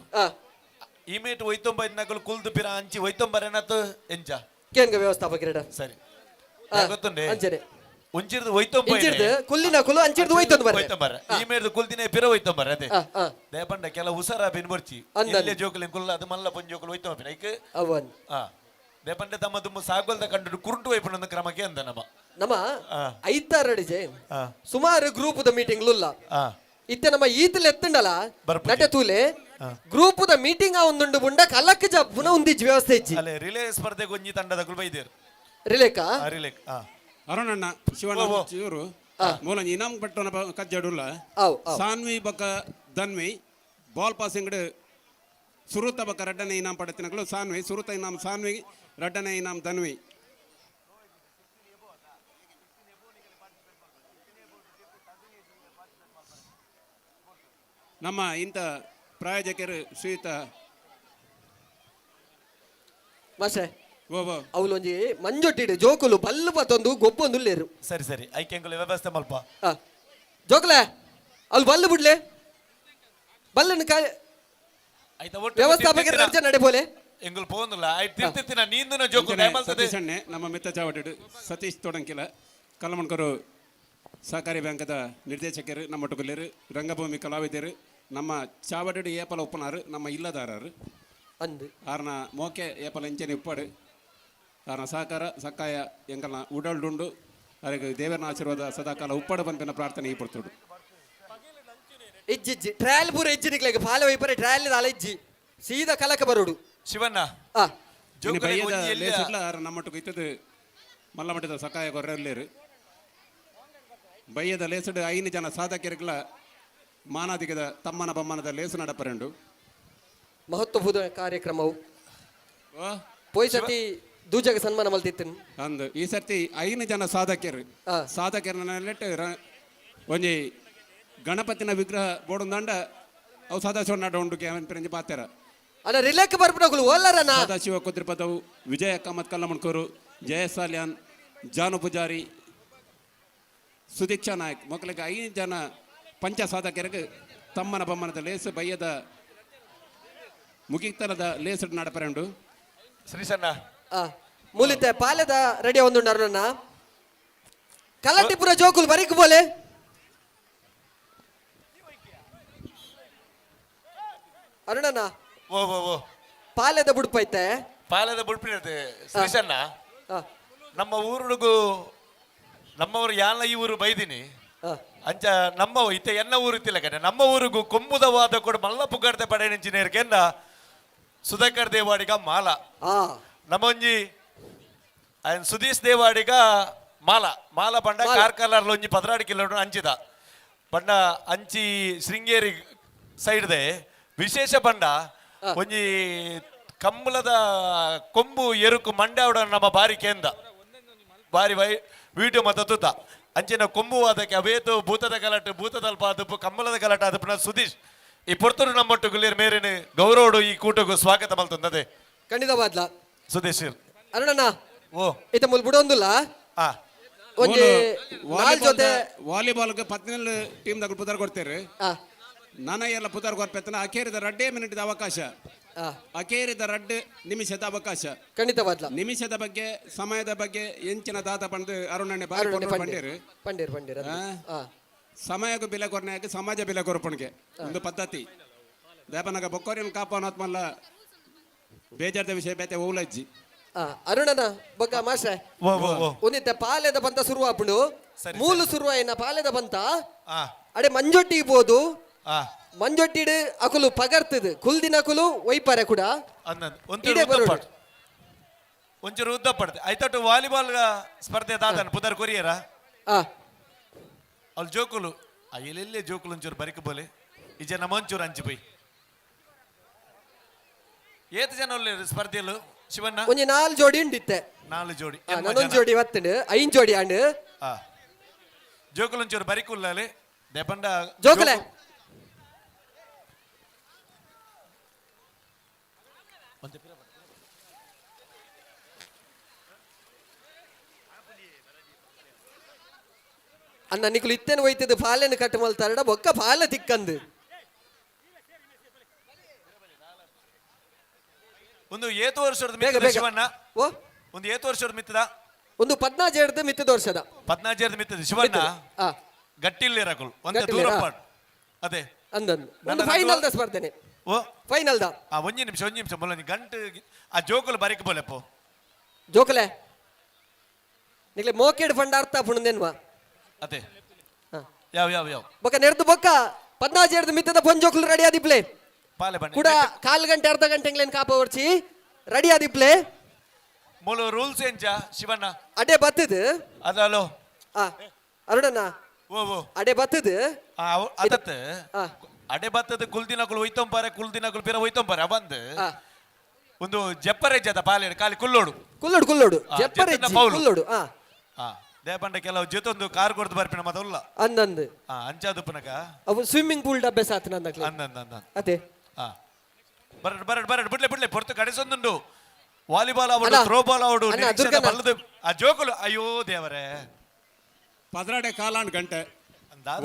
ಇಮೇಟ್ ಒಯ್ತೊಂಬೈನಕಲು ಕುಲ್ದು ಪಿರ ಅಂಚಿ ಒಯ್ತೊಂಬರೇನತ್ತು ಎಂಚ ಕೇನ್ಗ ವ್ಯವಸ್ಥಾಪಕರಡ ಸರಿ ಗೊತ್ತುಂಡೆ ಅಂಚನೆ ಒಂಚಿರ್ದು ಒಯ್ತೊಂಬ ಇಂಚಿರ್ದು ಕುಲ್ಲಿನ ಕುಲು ಅಂಚಿರ್ದು ಒಯ್ತೊಂದು ಬರ್ರೆ ಒಯ್ತೊಂಬರ ಇಮೇರ್ದು ಕುಲ್ದಿನ ಪಿರ ಒಯ್ತೊಂಬರ ಅದೇ ದೇಪಂಡ ಕೆಲ ಉಸರ ಬಿನ್ ಬರ್ಚಿ ಎಲ್ಲೇ ಜೋಕುಲಿನ ಕುಲ್ಲ ಅದು ಮಲ್ಲ ಪೊಂಜೋಕುಲು ಒಯ್ತೊಂಬ ಐಕ್ ಅವನ್ ದೇಪಂಡೆ ತಮ್ಮ ತುಂಬ ಸಾಗೋಲ್ದ ಕಂಡು ಕುರುಂಟು ವೈಪುಣ ಕ್ರಮಕ್ಕೆ ಅಂದ ನಮ್ಮ ನಮ್ಮ ಐತಾರಡಿ ಜೈನ್ ಸುಮಾರು ಗ್ರೂಪ್ದ ಮೀಟಿಂಗ್ ಲುಲ್ಲ ಇತ್ತೆ ನಮ್ಮ ಈತಲ್ ಎತ್ತಂಡಲ ನಟೆ ತೂಲೆ ಗ್ರೂಪ್ದ ಮೀಟಿಂಗ್ ಆ ಒಂದುಂಡು ಬುಂಡ ಕಲಕ್ ಜಪ್ಪುನ ಒಂದಿಜ್ಜಿ ವ್ಯವಸ್ಥೆ ಇಜ್ಜಿ ಅಲ್ಲೇ ರಿಲೇ ಸ್ಪರ್ಧೆಗೆ ಒಂಜಿ ತಂಡದ ಬೈದೇರು ರಿಲೇಕಾ ರಿಲೇ ಅರುಣಣ್ಣ ಶಿವಣ್ಣ ಇವರು ಮೂಲ ಇನಾಮ್ ಪಟ್ಟಣ ಕಜ್ಜಡುಲ್ಲ ಸಾನ್ವಿ ಬೊಕ್ಕ ಧನ್ವಿ ಬಾಲ್ ಪಾಸಿಂಗ್ ಸುರುತ ಬೊಕ್ಕ ರಡ್ಡನೆ ಇನಾಮ್ ಪಡೆತಿನಗಳು ಸಾನ್ವಿ ಸುರುತ ಇನಾಮ್ ಸಾನ್ವಿ ರಡ್ಡನೆ ಇನಾಮ್ ಧನ್ವಿ. ನಮ್ಮ ಇಂಥ ಪ್ರಾಯೋಜಕರು ಶ್ರೀಯುತ ಮಾಷೆ ಅವಲೊಂಜಿ ಮಂಜೊಟ್ಟಿಡು ಜೋಕುಲು ಬಲ್ಲು ಪತ್ತೊಂದು ಗೊಬ್ಬೊಂದು ಉಲ್ಲೇರು. ಸರಿ ಸರಿ ಐಕೆಂಗುಲ ವ್ಯವಸ್ಥೆ ಮಲ್ಪ ಜೋಕುಲೆ ಅವ್ಲು ಬಲ್ಲು ಬಿಡ್ಲೆ ಬಲ್ಲನ್ನು ವ್ಯವಸ್ಥಾಪಕರ ಅರ್ಜ ನಡೆಬೋಲೆ ಎಂಗುಲ್ ಪೋಂದುಲ್ಲ I ತಿರ್ತಿತ್ತಿನ ನೀಂದುನ ಜೋಕು ದಯಮಲ್ತದೆ. ಸತೀಶ್ ಅಣ್ಣೆ ನಮ್ಮ ಮಿತ್ತ ಚಾವಟಿಡು ಸತೀಶ್ ತೊಡಂಕಿಲ ಕಲ್ಲಮಣ್ಕರು ಸಹಕಾರಿ ಬ್ಯಾಂಕದ ನಿರ್ದೇಶಕರು ನಮ್ಮ ಒಟ್ಟುಗುಲ್ಲೇರು ರಂಗಭೂಮಿ ಕಲಾವಿದರು ನಮ್ಮ ಚಾವಡಿಡು ಏಪಲ ಉಪ್ಪನಾರು ನಮ್ಮ ಇಲ್ಲದಾರರು ಅಂದು ಆರ್ನ ಮೋಕೆ ಏಪಲ ಇಂಚನೆ ಉಪ್ಪಾಡು ಆರ್ನ ಸಹಕಾರ ಸಕ್ಕಾಯ ಎಂಕಲ್ನ ಉಡಲ್ಡುಂಡು ಅದಕ್ಕೆ ದೇವರನ ಆಶೀರ್ವಾದ ಸದಾಕಾಲ ಉಪ್ಪಾಡು ಪನ್ಪಿನ ಪ್ರಾರ್ಥನೆ ಈ ಪೊರ್ತುಡು. ಇಜ್ಜಿ ಇಜ್ಜಿ ಟ್ರಯಲ್ ಪೂರ ಇಜ್ಜಿ ನಿಕ್ಲೆಗ್ ಪಾಲೆ ವೈಪರೆ ಟ್ರಯಲ್ ದಾಲ ಇಜ್ಜಿ ಸೀದಾ ಕಲಕ ಬರೋಡು. ಶಿವಣ್ಣ ಇನಿ ಜೋಕುಲೆಗ್ ಬಯ್ಯದ ಒಂಜಿ ಎಲ್ಯ- ಲೇಸುಡ್ಲ ಆರ್ ನಮ್ಮೊಟ್ಟುಗು ಇತ್ತದು ಮಲ್ಲ ಮಟ್ಟದ ಸಕಾಯ ಕೊರ್ರೆಲ್ಲೇರು. ಬಯ್ಯದ ಲೇಸುಡು 5 ಜನ ಸಾಧಕರಿಗಳ ಮಾನಾದಿಗದ ತಮ್ಮನ ಬಮ್ಮನದ ಲೇಸು ನಡಪರೆಂಡು. ಮಹತ್ವಭೂತ ಕಾರ್ಯಕ್ರಮವು ಪೋಯ್ ಸತಿ ದೂಜಗ ಸನ್ಮಾನ ಮಲ್ತಿತ್ತು. ಅಂದು ಈ ಸರ್ತಿ 5 ಜನ ಸಾಧಕರು ಸಾಧಕರನ್ನ ಒಂಜಿ ಗಣಪತಿನ ವಿಗ್ರಹ ಬೋಡುಂದಾಂಡ ಅವು ಸದಾಶಿವ ನಡ ಉಂಡು ಕೇವನ್ ಪಾತೆರ. ಅಲ್ಲ ರಿಲೇಕ್ ಬರ್ಪುನಕುಲು ಓಲ್ಲರನ. ಸದಾಶಿವ ಕುದ್ರಿಪದವು, ವಿಜಯ ಕಾಮತ್ ಕಲ್ಲಮಣ್ಕೂರು, ಜಯ ಸಾಲ್ಯಾನ್, ಜಾನು ಪೂಜಾರಿ, ಸುದೀಕ್ಷಾ ನಾಯಕ್ ಮೊಕ್ಕಲಿಗೆ 5 ಜನ ಪಂಚ ಸಾಧಕರಿಗೆ ತಮ್ಮನ ಬಮ್ಮನದ ಲೇಸು ಬಯ್ಯದ ಮುಗಿತಲದ ಲೇಸು ನಡಪರೆಂಡು. ಶ್ರೀಸಣ್ಣ. ಮೂಲಿತೆ ಪಾಲೆದ ರೆಡಿ ಒಂದು ಅರುಣಣ್ಣ. ಕಲ್ಲಟ್ಟಿಪುರ ಜೋಕುಲು ಬರಿಕ್ ಬೋಲೆ. ಅರುಣಣ್ಣ. ಓ ಓ ಓ ಪಾಲೆದ ಬುಡ್ಪೈತೆ. ಪಾಲೆದ ಬುಡ್ಪಿನತೆ ಶ್ರೀಸಣ್ಣ. ನಮ್ಮ ಊರುಡುಗು ನಮ್ಮವರು ಯಾನ ಈ ಊರು ಬೈದಿನಿ ಅಂಚ ನಮ್ಮ ಇತ್ತೆ ಎನ್ನ ಊರು ಇತ್ತಿಲ್ಲ ಕಡೆ ನಮ್ಮ ಊರಿಗೂ ಕೊಂಬುದವಾದ ಕೂಡ ಮಲ್ಲ ಪುಗಾರ್ತೆ ಪಡೆಯಂಚಿನೇರ್ಕೆಂದ ಸುಧಾಕರ್ ದೇವಾಡಿಗ ಮಾಲ. ನಮ್ಮೊಂಜಿ ಆಯನ್ ಸುದೀಶ್ ದೇವಾಡಿಗ ಮಾಲ ಮಾಲ ಪಂಡ ಕಾರ್ಕಲಾರ್ಲ ಒಂಜಿ 12 ಕಿಲೋಮೀಟರ್ ಅಂಚಿದ ಪಂಡ ಅಂಚಿ ಶೃಂಗೇರಿ ಸೈಡ್ದೆ ವಿಶೇಷ ಪಂಡ ಒಂಜಿ ಕಂಬಳದ ಕೊಂಬು ಎರುಕು ಮಂಡ್ಯಾವಡ ನಮ್ಮ ಬಾರಿ ಕೇಂದ್ರ ಬಾರಿ ವೈ ವಿಡಿಯೋ ಮತ್ತ ತುತ್ತ ಅಂಚಿನ ಕೊಂಬು ವಾದಕ್ಕೆ ಅವೇತು ಭೂತದ ಗಲಾಟೆ ಭೂತದಲ್ಪ ಆದಪ್ಪು ಕಂಬಳದ ಗಲಾಟೆ ಆದಪ್ಪು ಸುದೀಶ್ ಈ ಪೊರ್ತುರು ನಮ್ಮೊಟ್ಟು ಗುಲ್ಲೇರ್ ಮೇರಿನ ಗೌರವಡು ಈ ಕೂಟಗೂ ಸ್ವಾಗತ ಮಲ್ತಂದದೆ. ಖಂಡಿತವಾದ್ಲ ಸುದೀಶ್. ಅರುಣಣ್ಣ. ಓ. ಇತ್ತ ಮುಲ್ ಬುಡೊಂದುಲ್ಲ. ಒಂಜಿ ನಾಲ್ ಜೊತೆ ವಾಲಿಬಾಲ್ 17 ಟೀಮ್ ದಾಗ ಪುದರ್ ಕೊಡ್ತೇವೆ. ನಾನ ಎಲ್ಲ ಪುದರ್ ಕೊರ್ಪೆತ್ತನ ಅಕೇರಿದ ರಡ್ಡೇ ಮಿನಿಟ್ ಅವಕಾಶ, ಅಕೇರಿದ ರಡ್ಡು ನಿಮಿಷದ ಅವಕಾಶ. ಖಂಡಿತವಾದ್ಲ. ನಿಮಿಷದ ಬಗ್ಗೆ ಸಮಯದ ಬಗ್ಗೆ ಎಂಚಿನ ದಾತ ಪಂಡು ಅರುಣಣ್ಣೆ ಬಾರಿ ಪಂಡೇರು. ಪಂಡೇರು ಪಂಡೇರು. ಸಮಯಕ್ಕೂ ಬೆಲೆ ಕೊರ್ನಾಕ ಸಮಾಜ ಬೆಲೆ ಕೊರಪಣಿಗೆ ಒಂದು ಪದ್ಧತಿ ದೇಪನಗ ಬೊಕ್ಕೋರಿನ ಕಾಪಾನಾತ್ಮಲ್ಲ ಬೇಜಾರ್ದ ವಿಷಯ ಬೇತೆ ಓಲಜ್ಜಿ. ಅರುಣನ ಬೊಕ್ಕ ಮಾಸ್ಟ್ರೆ ಒಂದಿತ್ತೆ ಪಾಲೆದ ಬಂತ ಸುರುವ ಆಪುಂಡು ಮೂಲು ಸುರುವ ಪಾಲೆದ ಬಂತ ಅಡೆ ಮಂಜೊಟ್ಟಿ ಇರ್ಬೋದು. ಮಂಜೊಟ್ಟಿಡ್ ಅಕುಲು ಪಗರ್ತದ ಕುಲ್ದಿನ ಅಕುಲು ಒಯ್ಪಾರೆ ಕೂಡ. ಒಂಚೂರು ಉದ್ದ ಪಡ್ತೆ ಐತಟ್ಟು ವಾಲಿಬಾಲ್ ಸ್ಪರ್ಧೆ ದಾದನ್ ಪುದರ್ ಕೊರಿಯರ ಅಲ್ಲಿ ಜೋಕುಲು ಎಲ್ಲೆಲ್ಲೇ ಜೋಕುಲು ಒಂಚೂರು ಬರಿಕ ಬೋಲೆ ಈ ಜನ ಮಂಚೂರು ಅಂಚು ಪೋಯ್ ಏತ್ ಜನ ಉಲ್ಲೇರು ಸ್ಪರ್ಧೆಲು ಶಿವಣ್ಣ? ಒಂಜಿ ನಾಲ್ ಜೋಡಿ ಉಂಡಿತ್ತೆ. ನಾಲ್ ಜೋಡಿ. ನಾನೊಂದು ಜೋಡಿ ಬತ್ತಂಡು ಐನ್ ಜೋಡಿ ಆಂಡ್. ಜೋಕುಲು ಒಂಚೂರು ಬರಿಕುಲ್ಲಾಲೆ ದೇಪಂಡ. ಜೋಕುಲೆ. ಅಣ್ಣ ನಿಕುಲು ಇತ್ತೇನು ಹೋಯ್ತದ ಪಾಲೆನ ಕಟ್ಟು ಮಲ್ತಾರಡ ಬೊಕ್ಕ ಪಾಲೆ ತಿಕ್ಕಂದು. ಒಂದು ಏತು ವರ್ಷದ ಬೇಗ ಬೇಗ. ಶಿವಣ್ಣ? ಓ. ಒಂದು ಏತು ವರ್ಷದ ಮಿತ್ತದ? ಒಂದು 14 ಮಿತ್ತದ ವರ್ಷದ. 14 ಮಿತ್ತದ ಶಿವಣ್ಣ. ಗಟ್ಟಿಲ್ಲ ರಕುಲ್ ಒಂದೇ ದೂರ ಪಾಡ್ ಅದೇ ಅಂದಂದು ಒಂದು ಫೈನಲ್ the ಸ್ಪರ್ಧೆನೆ. ಓ. Final the. ಆ ಒಂಜಿ ನಿಮಿಷ ಒಂಜಿ ನಿಮಿಷ ಮೊದಲ ಗಂಟು ಆ ಜೋಕುಲು ಬರಿಕ ಬೋಲೆಪ್ಪೋ. ಜೋಕುಲೆ ನಿಕ್ಲೆ ಮೋಕೆಡ್ ಫಂಡ್ ಅರ್ಥ ಪುಣದೇನ್ವಾ. ಅದೇ ಯಾವ ಯಾವ ಯಾವ ಬೊಕ್ಕ ನೆರ್ದು ಬೊಕ್ಕ 14 ಮಿತ್ತದ ಪೊಂಜೋಕುಲು ರೆಡಿ ಆದಿಪ್ಲೆ. ಪಾಲೆ ಬನ್ನಿ. ಕೂಡ ಕಾಲ್ ಗಂಟೆ ಅರ್ಧ ಗಂಟೆ ಕಾಪ ವರ್ಚಿ ರೆಡಿ ಆದಿಪ್ಲೆ. ಮೂಲ ರೂಲ್ಸ್ ಎಂಚ ಶಿವಣ್ಣ? ಅಡೆ ಬತ್ತದ. ಅದಲ್ಲೋ. ಅರುಣಣ್ಣ. ಓ ಓ. ಅಡೆ ಬತ್ತದ. ಅದತ್ತ ಅಡೆ ಬತ್ತದ ಕುಲ್ದಿನಕುಲು ಒಯ್ತೊಂಪಾರೆ ಕುಲ್ದಿನಕುಲು ಪಿರ ಒಯ್ತೊಂಪಾರೆ ಅವಂದು ಒಂದು ಜಪ್ಪರೆ ಜದ ಪಾಲೇಡು ಖಾಲಿ ಕುಲ್ಲೋಡು ಕುಲ್ಲೋಡು ಕುಲ್ಲೋಡು ಜಪ್ಪರೆ ಕುಲ್ಲೋಡು. ದೇಪಂಡ ಕೆಲವು ಜೊತೊಂದು ಕಾರ್ ಕೊಡ್ದು ಬರ್ಪಿನ ಮತ ಉಲ್ಲ. ಅಂದಂದು. ಅಂಚಾದು ಪುನಕ ಅವು ಸ್ವಿಮ್ಮಿಂಗ್ ಪೂಲ್ ಡಬ್ಬೆ ಸಾತ್ ನಂದಕ್ಲೆ. ಅಂದಂದ ಅಂದ. ಅದೇ. ಬರಡ್ ಬರಡ್ ಬರಡ್ ಬಿಡ್ಲೆ ಬಿಡ್ಲೆ ಪೊರ್ತು ಕಡಿಸೊಂದುಂಡು ವಾಲಿಬಾಲ್ ಅವಡು ಥ್ರೋ ಬಾಲ್ ಅವಡು ಆ ಜೋಕುಲು ಅಯ್ಯೋ ದೇವರೇ. 12 ಕಾಲಾಂಡ್ ಗಂಟೆ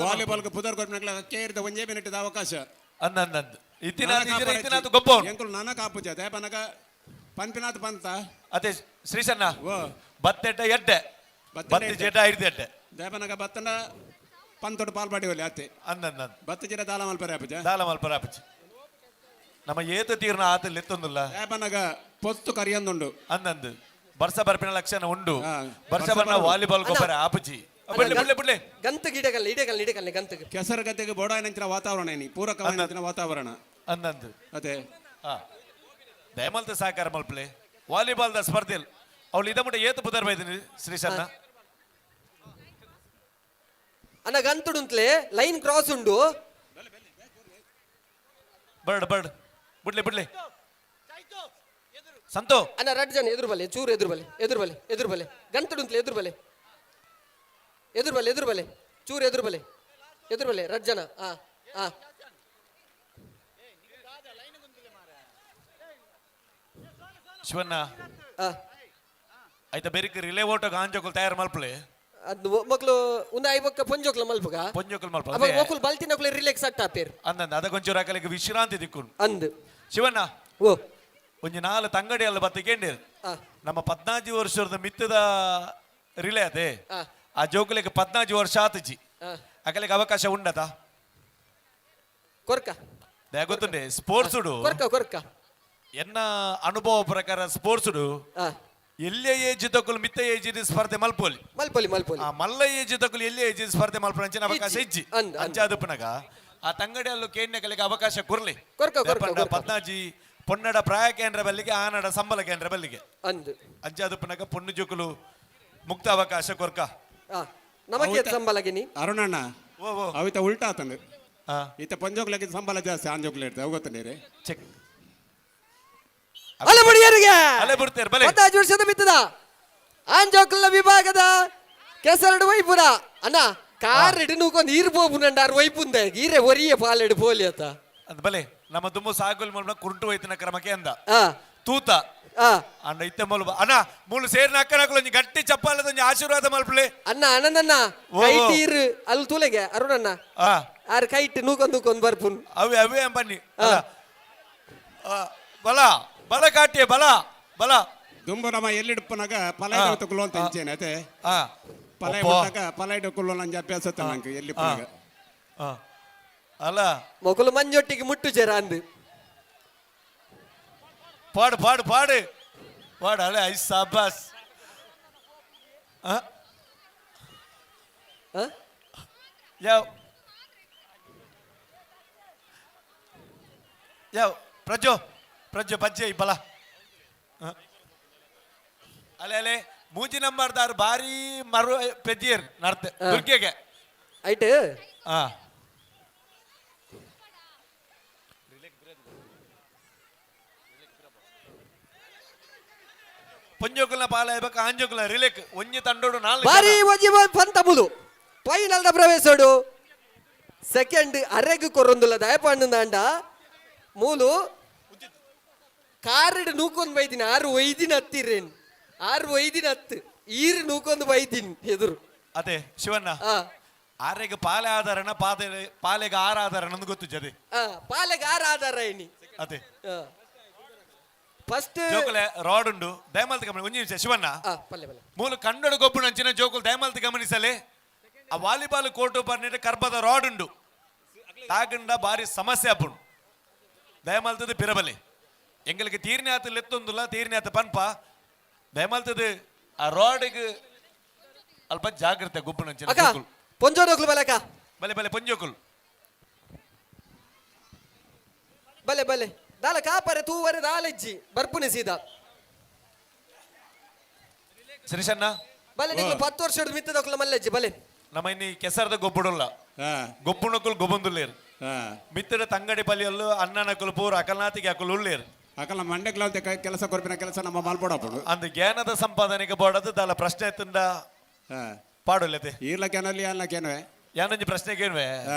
ವಾಲಿಬಾಲ್ ಪುದರ್ ಕೊರ್ಪಿನಕ್ಲ ಕೇರಿದ ಒಂಜೇ ಮಿನಿಟ್ ಅವಕಾಶ. ಅಂದಂದಂದು ಇತ್ತಿನ ಇತ್ತಿನ ಗೊಬ್ಬ ಎಂಕುಲು ನನ ಕಾಪುಜ ದೇಪನಗ ಪನ್ಪಿನಾಥ್ ಪಂತ. ಅದೇ ಶ್ರೀಸಣ್ಣ ಬತ್ತೆಟ್ಟ ಎಡ್ಡೆ ಬತ್ತಿ ಜೆಡ್ಡ ಐದು ಎಡ್ಡೆ ದೇಪನಗ ಬತ್ತಂಡ ಪಂತೊಡು ಪಾಲ್ಪಾಡಿ ಒಲೆ ಅತ್ತೆ. ಅಂದಂದ ಬತ್ತ ಜಿರ ದಾಲ ಮಲ್ಪರೆ ಆಪುಜ. ದಾಲ ಮಲ್ಪರೆ ಆಪುಜ ನಮ್ಮ ಏತ ತೀರ್ನ ಆತ ಲೆತ್ತೊಂದುಲ್ಲ. ದೇಪನಗ ಪೊತ್ತು ಕರಿಯೊಂದುಂಡು. ಅಂದಂದು ಬರ್ಸ ಬರ್ಪಿನ ಲಕ್ಷಣ ಉಂಡು. ಬರ್ಸ ಬರ್ನ ವಾಲಿಬಾಲ್ ಗೊಬ್ಬರ ಆಪುಜಿ. ಬಿಡ್ಲೆ ಬಿಡ್ಲೆ ಬಿಡ್ಲೆ. ಗಂತ ಗಿಡಗಲ್ಲ ಇಡಗಲ್ಲ ಇಡಗಲ್ಲ ಗಂತ. ಕೆಸರು ಗದ್ದೆಗೆ ಬೋಡಾಯಿನಂಚಿನ ವಾತಾವರಣ ಏನಿ ಪೂರಕವಾದ ವಾತಾವರಣ. ಅಂದಂದು ಅದೇ. ದಯಮಲ್ತ ಸಹಕಾರ ಮಲ್ಪಲೆ ವಾಲಿಬಾಲ್ the ಸ್ಪರ್ಧೆಲ್ ಅವಳು ಇದ ಮುಟ್ಟ ಏತು ಪುದರ್ ಬೈದಿನಿ ಶ್ರೀಶನ್ನ. ಅನ್ನ ಗಂತುಡುಂತ್ಲೆ ಲೈನ್ ಕ್ರಾಸ್ ಉಂಡು. ಬರ್ಡ್ ಬರ್ಡ್ ಬಿಡ್ಲಿ ಬಿಡ್ಲಿ ಸಂತೋ. ಅನ್ನ ರಡ್ ಜನ ಎದುರು ಬಲೆ, ಚೂರು ಎದುರು ಬಲೆ, ಎದುರು ಬಲೆ, ಎದುರು ಬಲೆ, ಗಂತುಡುಂತ್ಲೆ ಎದುರು ಬಲೆ, ಎದುರು ಬಲೆ, ಎದುರು ಬಲೆ, ಚೂರು ಎದುರು ಬಲೆ, ಎದುರು ಬಲೆ, ರಡ್ ಜನ. ಆ ಆ ಶಿವಣ್ಣ, ಆಯ್ತಾ ಬೇರೆ ರಿಲೇ ಓಟ ಗಾಂಜೋಕುಲ್ ತಯಾರು ಮಲ್ಪಲೆ. ಅದು ಮಕ್ಕಳು ಒಂದು ಐಬೊಕ್ಕ ಪೊಂಜೋಕ್ಲ ಮಲ್ಪುಗ. ಪೊಂಜೋಕುಲ್ ಮಲ್ಪ. ಅವಾಗ ಮಕ್ಕಳು ಬಲ್ತಿನಕ್ಲು ರಿಲ್ಯಾಕ್ಸ್ ಅಟ್ಟ ಆಪೇರ್. ಅಂದಂದ ಅದಕ್ಕೊಂಚೂರು ಅಕಲಿಗೆ ವಿಶ್ರಾಂತಿ ದಿಕ್ಕು. ಅಂದ್ ಶಿವಣ್ಣ, ಓ ಒಂಜಿ ನಾಲ್ ತಂಗಡಿ ಅಲ್ಲ ಬತ್ತಿಕೇಂಡಿರ್ ನಮ್ಮ 14 ವರ್ಷದ ಮಿತ್ತದ ರಿಲೇ ಅದೇ. ಆ ಜೋಕುಲಿಗೆ 14 ವರ್ಷ ಆತಜಿ, ಅಕಲಿಗೆ ಅವಕಾಶ ಉಂಡತ? ಕೊರ್ಕ. ದಯ ಗೊತ್ತುಂಡೆ ಸ್ಪೋರ್ಟ್ಸ್ ಕೊರ್ಕ ಕೊರ್ಕ. ಎನ್ನ ಅನುಭವ ಪ್ರಕಾರ ಸ್ಪೋರ್ಟ್ಸ್ ಎಲ್ಲೇ ಏಜ್ ತಕ್ಕಲು ಮಿತ್ತ ಏಜ್ ಸ್ಪರ್ಧೆ ಮಲ್ಪೋಲಿ. ಮಲ್ಪೊಲಿ ಮಲ್ಪೊಲಿ. ಆ ಮಲ್ಲ ಏಜ್ ತಕ್ಕಲು ಎಲ್ಲೇ ಏಜ್ ಸ್ಪರ್ಧೆ ಮಲ್ಪೊಲಿ ಅಂಚಿನ ಅವಕಾಶ ಇಜ್ಜಿ. ಅಂಚಾದಪ್ಪನಗ ಆ ತಂಗಡಿ ಅಲ್ಲೂ ಕೇಂದ್ರ ಅವಕಾಶ ಕೊರ್ಲಿ. ಕೊರ್ಕ ಕೊರ್ಕ. ಪದ್ನಾಜಿ ಪೊನ್ನಡ ಪ್ರಾಯ ಕೇಂದ್ರ ಬಲ್ಲಿಗೆ ಆನಡ ಸಂಬಳ ಕೇಂದ್ರ ಬಲ್ಲಿಗೆ ಅಂದ್ ಅಂಚಾದಪ್ಪನಗ ಪೊಣ್ಣು ಜೋಕುಲು ಮುಕ್ತ ಅವಕಾಶ ಕೊರ್ಕ. ನಮಗೆ ಸಂಬಳಗಿನಿ ಅರುಣಣ್ಣ, ಅವಿತ ಉಲ್ಟಾ ಆತಂದು. ಈತ ಪೊಂಜೋಕ್ಲಕ್ಕೆ ಸಂಬಳ ಜಾಸ್ತಿ, ಆಂಜೋಕ್ಲೆ ಇರ್ತದೆ, ಅವು ಗೊತ್ತಂಡೀರಿ. ಚೆಕ್. ಅಲೆ ಬುಡಿಯರಿಗೆ ಅಲೆ ಬಿಡ್ತೇರೆ ಬಲೆ. 15 ವರ್ಷದ ಬಿತ್ತದ ಆಂಜೋಕ್ಲ ವಿಭಾಗದ ಕೆಸರಡು ವೈಪುರ ಅಣ್ಣ ಕಾರ್ ಇಡು ನೂಕೊಂದು ಈರ್ ಪೋಪುನಂಡ ಆರು ವೈಪುಂದ ಈರೆ ಒರಿಯ ಪಾಲೆಡು ಪೋಲಿ ಅತ್ತ. ಅಂದ್ ಬಲೆ ನಮ್ಮ ದುಮ್ಮು ಸಾಗುಲ್ ಮೂಲ ಕುರುಟು ವೈತಿನ ಕ್ರಮಕ್ಕೆ ಅಂದ ತೂತ ಅಂಡ ಇತ್ತೆ ಮೂಲು ಅಣ್ಣ ಮೂಲು ಸೇರಿನ ಅಕ್ಕನಕುಲು ಒಂಜಿ ಗಟ್ಟಿ ಚಪ್ಪಾಲದ ಒಂಜಿ ಆಶೀರ್ವಾದ ಮಲ್ಪಲೆ. ಅಣ್ಣ ಅಣ್ಣನನ್ನ ಕೈಟ್ ಈರ್ ಅಲ್ಲಿ ತೂಲೆಗೆ ಅರುಣಣ್ಣ ಆರ್ ಕೈಟ್ ನೂಕೊಂದು ನೂಕೊಂದು ಬರ್ಪುನ್. ಅವೇ ಅವೇ ಬನ್ನಿ ಬಲ ಬಲ ಕಾಟಿಯ ಬಲ ಬಲ. ದುಂಬು ನಮ್ಮ ಎಲ್ಲಿಡುಪ್ಪನಾಗ ಪಲಾಯ ತಗೊಳ್ಳೋ ಅಂತ ಇಂಚೇನೆ ಅದೇ ಪಲಾಯ ಬಿಟ್ಟಾಗ ಪಲಾಯ ಕುಲ್ಲೋ ನಂಜ ಅಭ್ಯಾಸ ನಂಗೆ ಎಲ್ಲಿ ಪುನಾಗ. ಅಲ್ಲ ಮೊಕಲು ಮಂಜೊಟ್ಟಿಗೆ ಮುಟ್ಟು ಜರ ಅಂದು. ಪಾಡು ಪಾಡು ಪಾಡು ಪಾಡು ಅಲೆ I ಸಾಬಾಸ್. ಯಾವ ಯಾವ ಪ್ರಜೋ ಪ್ರಜೋ ಬಜ್ಜೆ ಈ ಬಲ. ಅಲೆ ಅಲೆ ಮೂಜಿ ನಂಬರ್ದಾರು ಭಾರಿ ಮರು ಪೆಜ್ಜಿಯರ್ ನರ್ತೆ ದುರ್ಗೆಗೆ ಐಟ್. ಪೊಂಜೋಕುಲ್ನ ಪಾಲ ಇರ್ಬೇಕು ಆಂಜೋಕುಲ್ನ ರಿಲೇಕ್ ಒಂಜಿ ತಂಡೋಡು ನಾಲ್ಕು ಭಾರಿ ಒಂಜಿ ಪಂತ ಬುಲು ಫೈನಲ್ ದ ಪ್ರವೇಶೋಡು ಸೆಕೆಂಡ್ ಅರೆಗ್ ಕೊರೊಂದುಲ್ಲ ದಯಪಣ್ಣು ದಾಂಡ ಮೂಲು ಕಾರಿಡ್ ನೂಕೊಂದು ಬೈದಿನ ಆರು ಒಯ್ದಿನ ಹತ್ತಿರೇನ್ ಆರು ಒಯ್ದಿನ ಹತ್ತು ಈರು ನೂಕೊಂದು ಬೈದಿನ್ ಎದುರು. ಅದೇ ಶಿವಣ್ಣ, ಆರೆಗೆ ಪಾಲೆ ಆಧಾರನ ಪಾದೆ ಪಾಲೆಗೆ ಆರ ಆಧಾರನ ಗೊತ್ತು ಜದೆ. ಪಾಲೆಗೆ ಆರ ಆಧಾರ ಇನಿ. ಅದೇ ಫಸ್ಟ್ ಜೋಕುಲೆ ರಾಡ್ ಉಂಡು ದಯಮಲ್ತ್ ಗಮನ ಒಂಜಿ ನಿಮಿಷ ಶಿವಣ್ಣ. ಪಲ್ಲೆ ಪಲ್ಲೆ. ಮೂಲು ಕಂಡೋಡು ಗೊಬ್ಬು ನಂಚಿನ ಜೋಕುಲು ದಯಮಲ್ತ್ ಗಮನಿಸಲೆ. ಆ ವಾಲಿಬಾಲ್ ಕೋರ್ಟ್ ಬರ್ನಿಟ ಕರ್ಬದ ರಾಡ್ ಉಂಡು ತಾಗಂಡ ಬಾರಿ ಸಮಸ್ಯೆ ಆಪುಂಡು. ದಯಮಲ್ತದ ಪಿರಬಲೆ ಎಂಗಳಿಗೆ ತೀರ್ನಾತ ಲೆತ್ತೊಂದುಲ್ಲ ತೀರ್ನಾತ ಪನ್ಪ ದಯಮಲ್ತದ ಆ ರಾಡ್ಗೆ ಅಲ್ಪ ಜಾಗ್ರತೆ ಗೊಬ್ಬು ನಂಚಿನ ಅಕ್ಕ ಜೋಕುಲು. ಪೊಂಜೋದೋಕ್ಲು ಬಲೆ ಅಕ್ಕ. ಬಲೆ ಬಲೆ ಪೊಂಜೋಕುಲು. ಬಲೆ ಬಲೆ ದಾಲ ಕಾಪರೆ ತೂವರೆ ದಾಲೆಜ್ಜಿ ಬರ್ಪುನೆ ಸೀದಾ. ಶ್ರೀಶಣ್ಣ ಬಲೆ ನಿಂಗೆ 10 ವರ್ಷದ ಮಿತ್ತದಕ್ಲ ಮಲ್ಲೆಜ್ಜಿ ಬಲೆ. ನಮ್ಮ ಇನ್ನಿ ಕೆಸರದ ಗೊಬ್ಬುಡುಲ್ಲ ಗೊಬ್ಬುಣಕುಲು ಗೊಬ್ಬೊಂದುಲ್ಲೇರು ಮಿತ್ತಡ ತಂಗಡಿ ಪಲ್ಲಿಯಲ್ಲು ಅಣ್ಣನಕುಲು ಪೂರ ಅಕಲ್ನಾತಿಗೆ ಅಕುಲು ಉಳ್ಳೇರು. ಅಕಲ ಮಂಡೆಗ್ಲ ಕೆಲಸ ಕೊರ್ಪಿನ ಕೆಲಸ ನಮ್ಮ ಮಲ್ಪಡಪ್ಪುಡು. ಅಂದ್ ಜ್ಞಾನದ ಸಂಪಾದನೆಗೆ ಬೋಡದು ದಾಲ ಪ್ರಶ್ನೆ ತುಂಡ ಪಾಡುಲ್ಲತೆ. ಈರ್ಲ ಕೆನಲ್ಲಿ ಅಲ್ಲ ಕೆನವೆ. ಯಾನೊಂಜಿ ಪ್ರಶ್ನೆ ಕೇಳುವೆ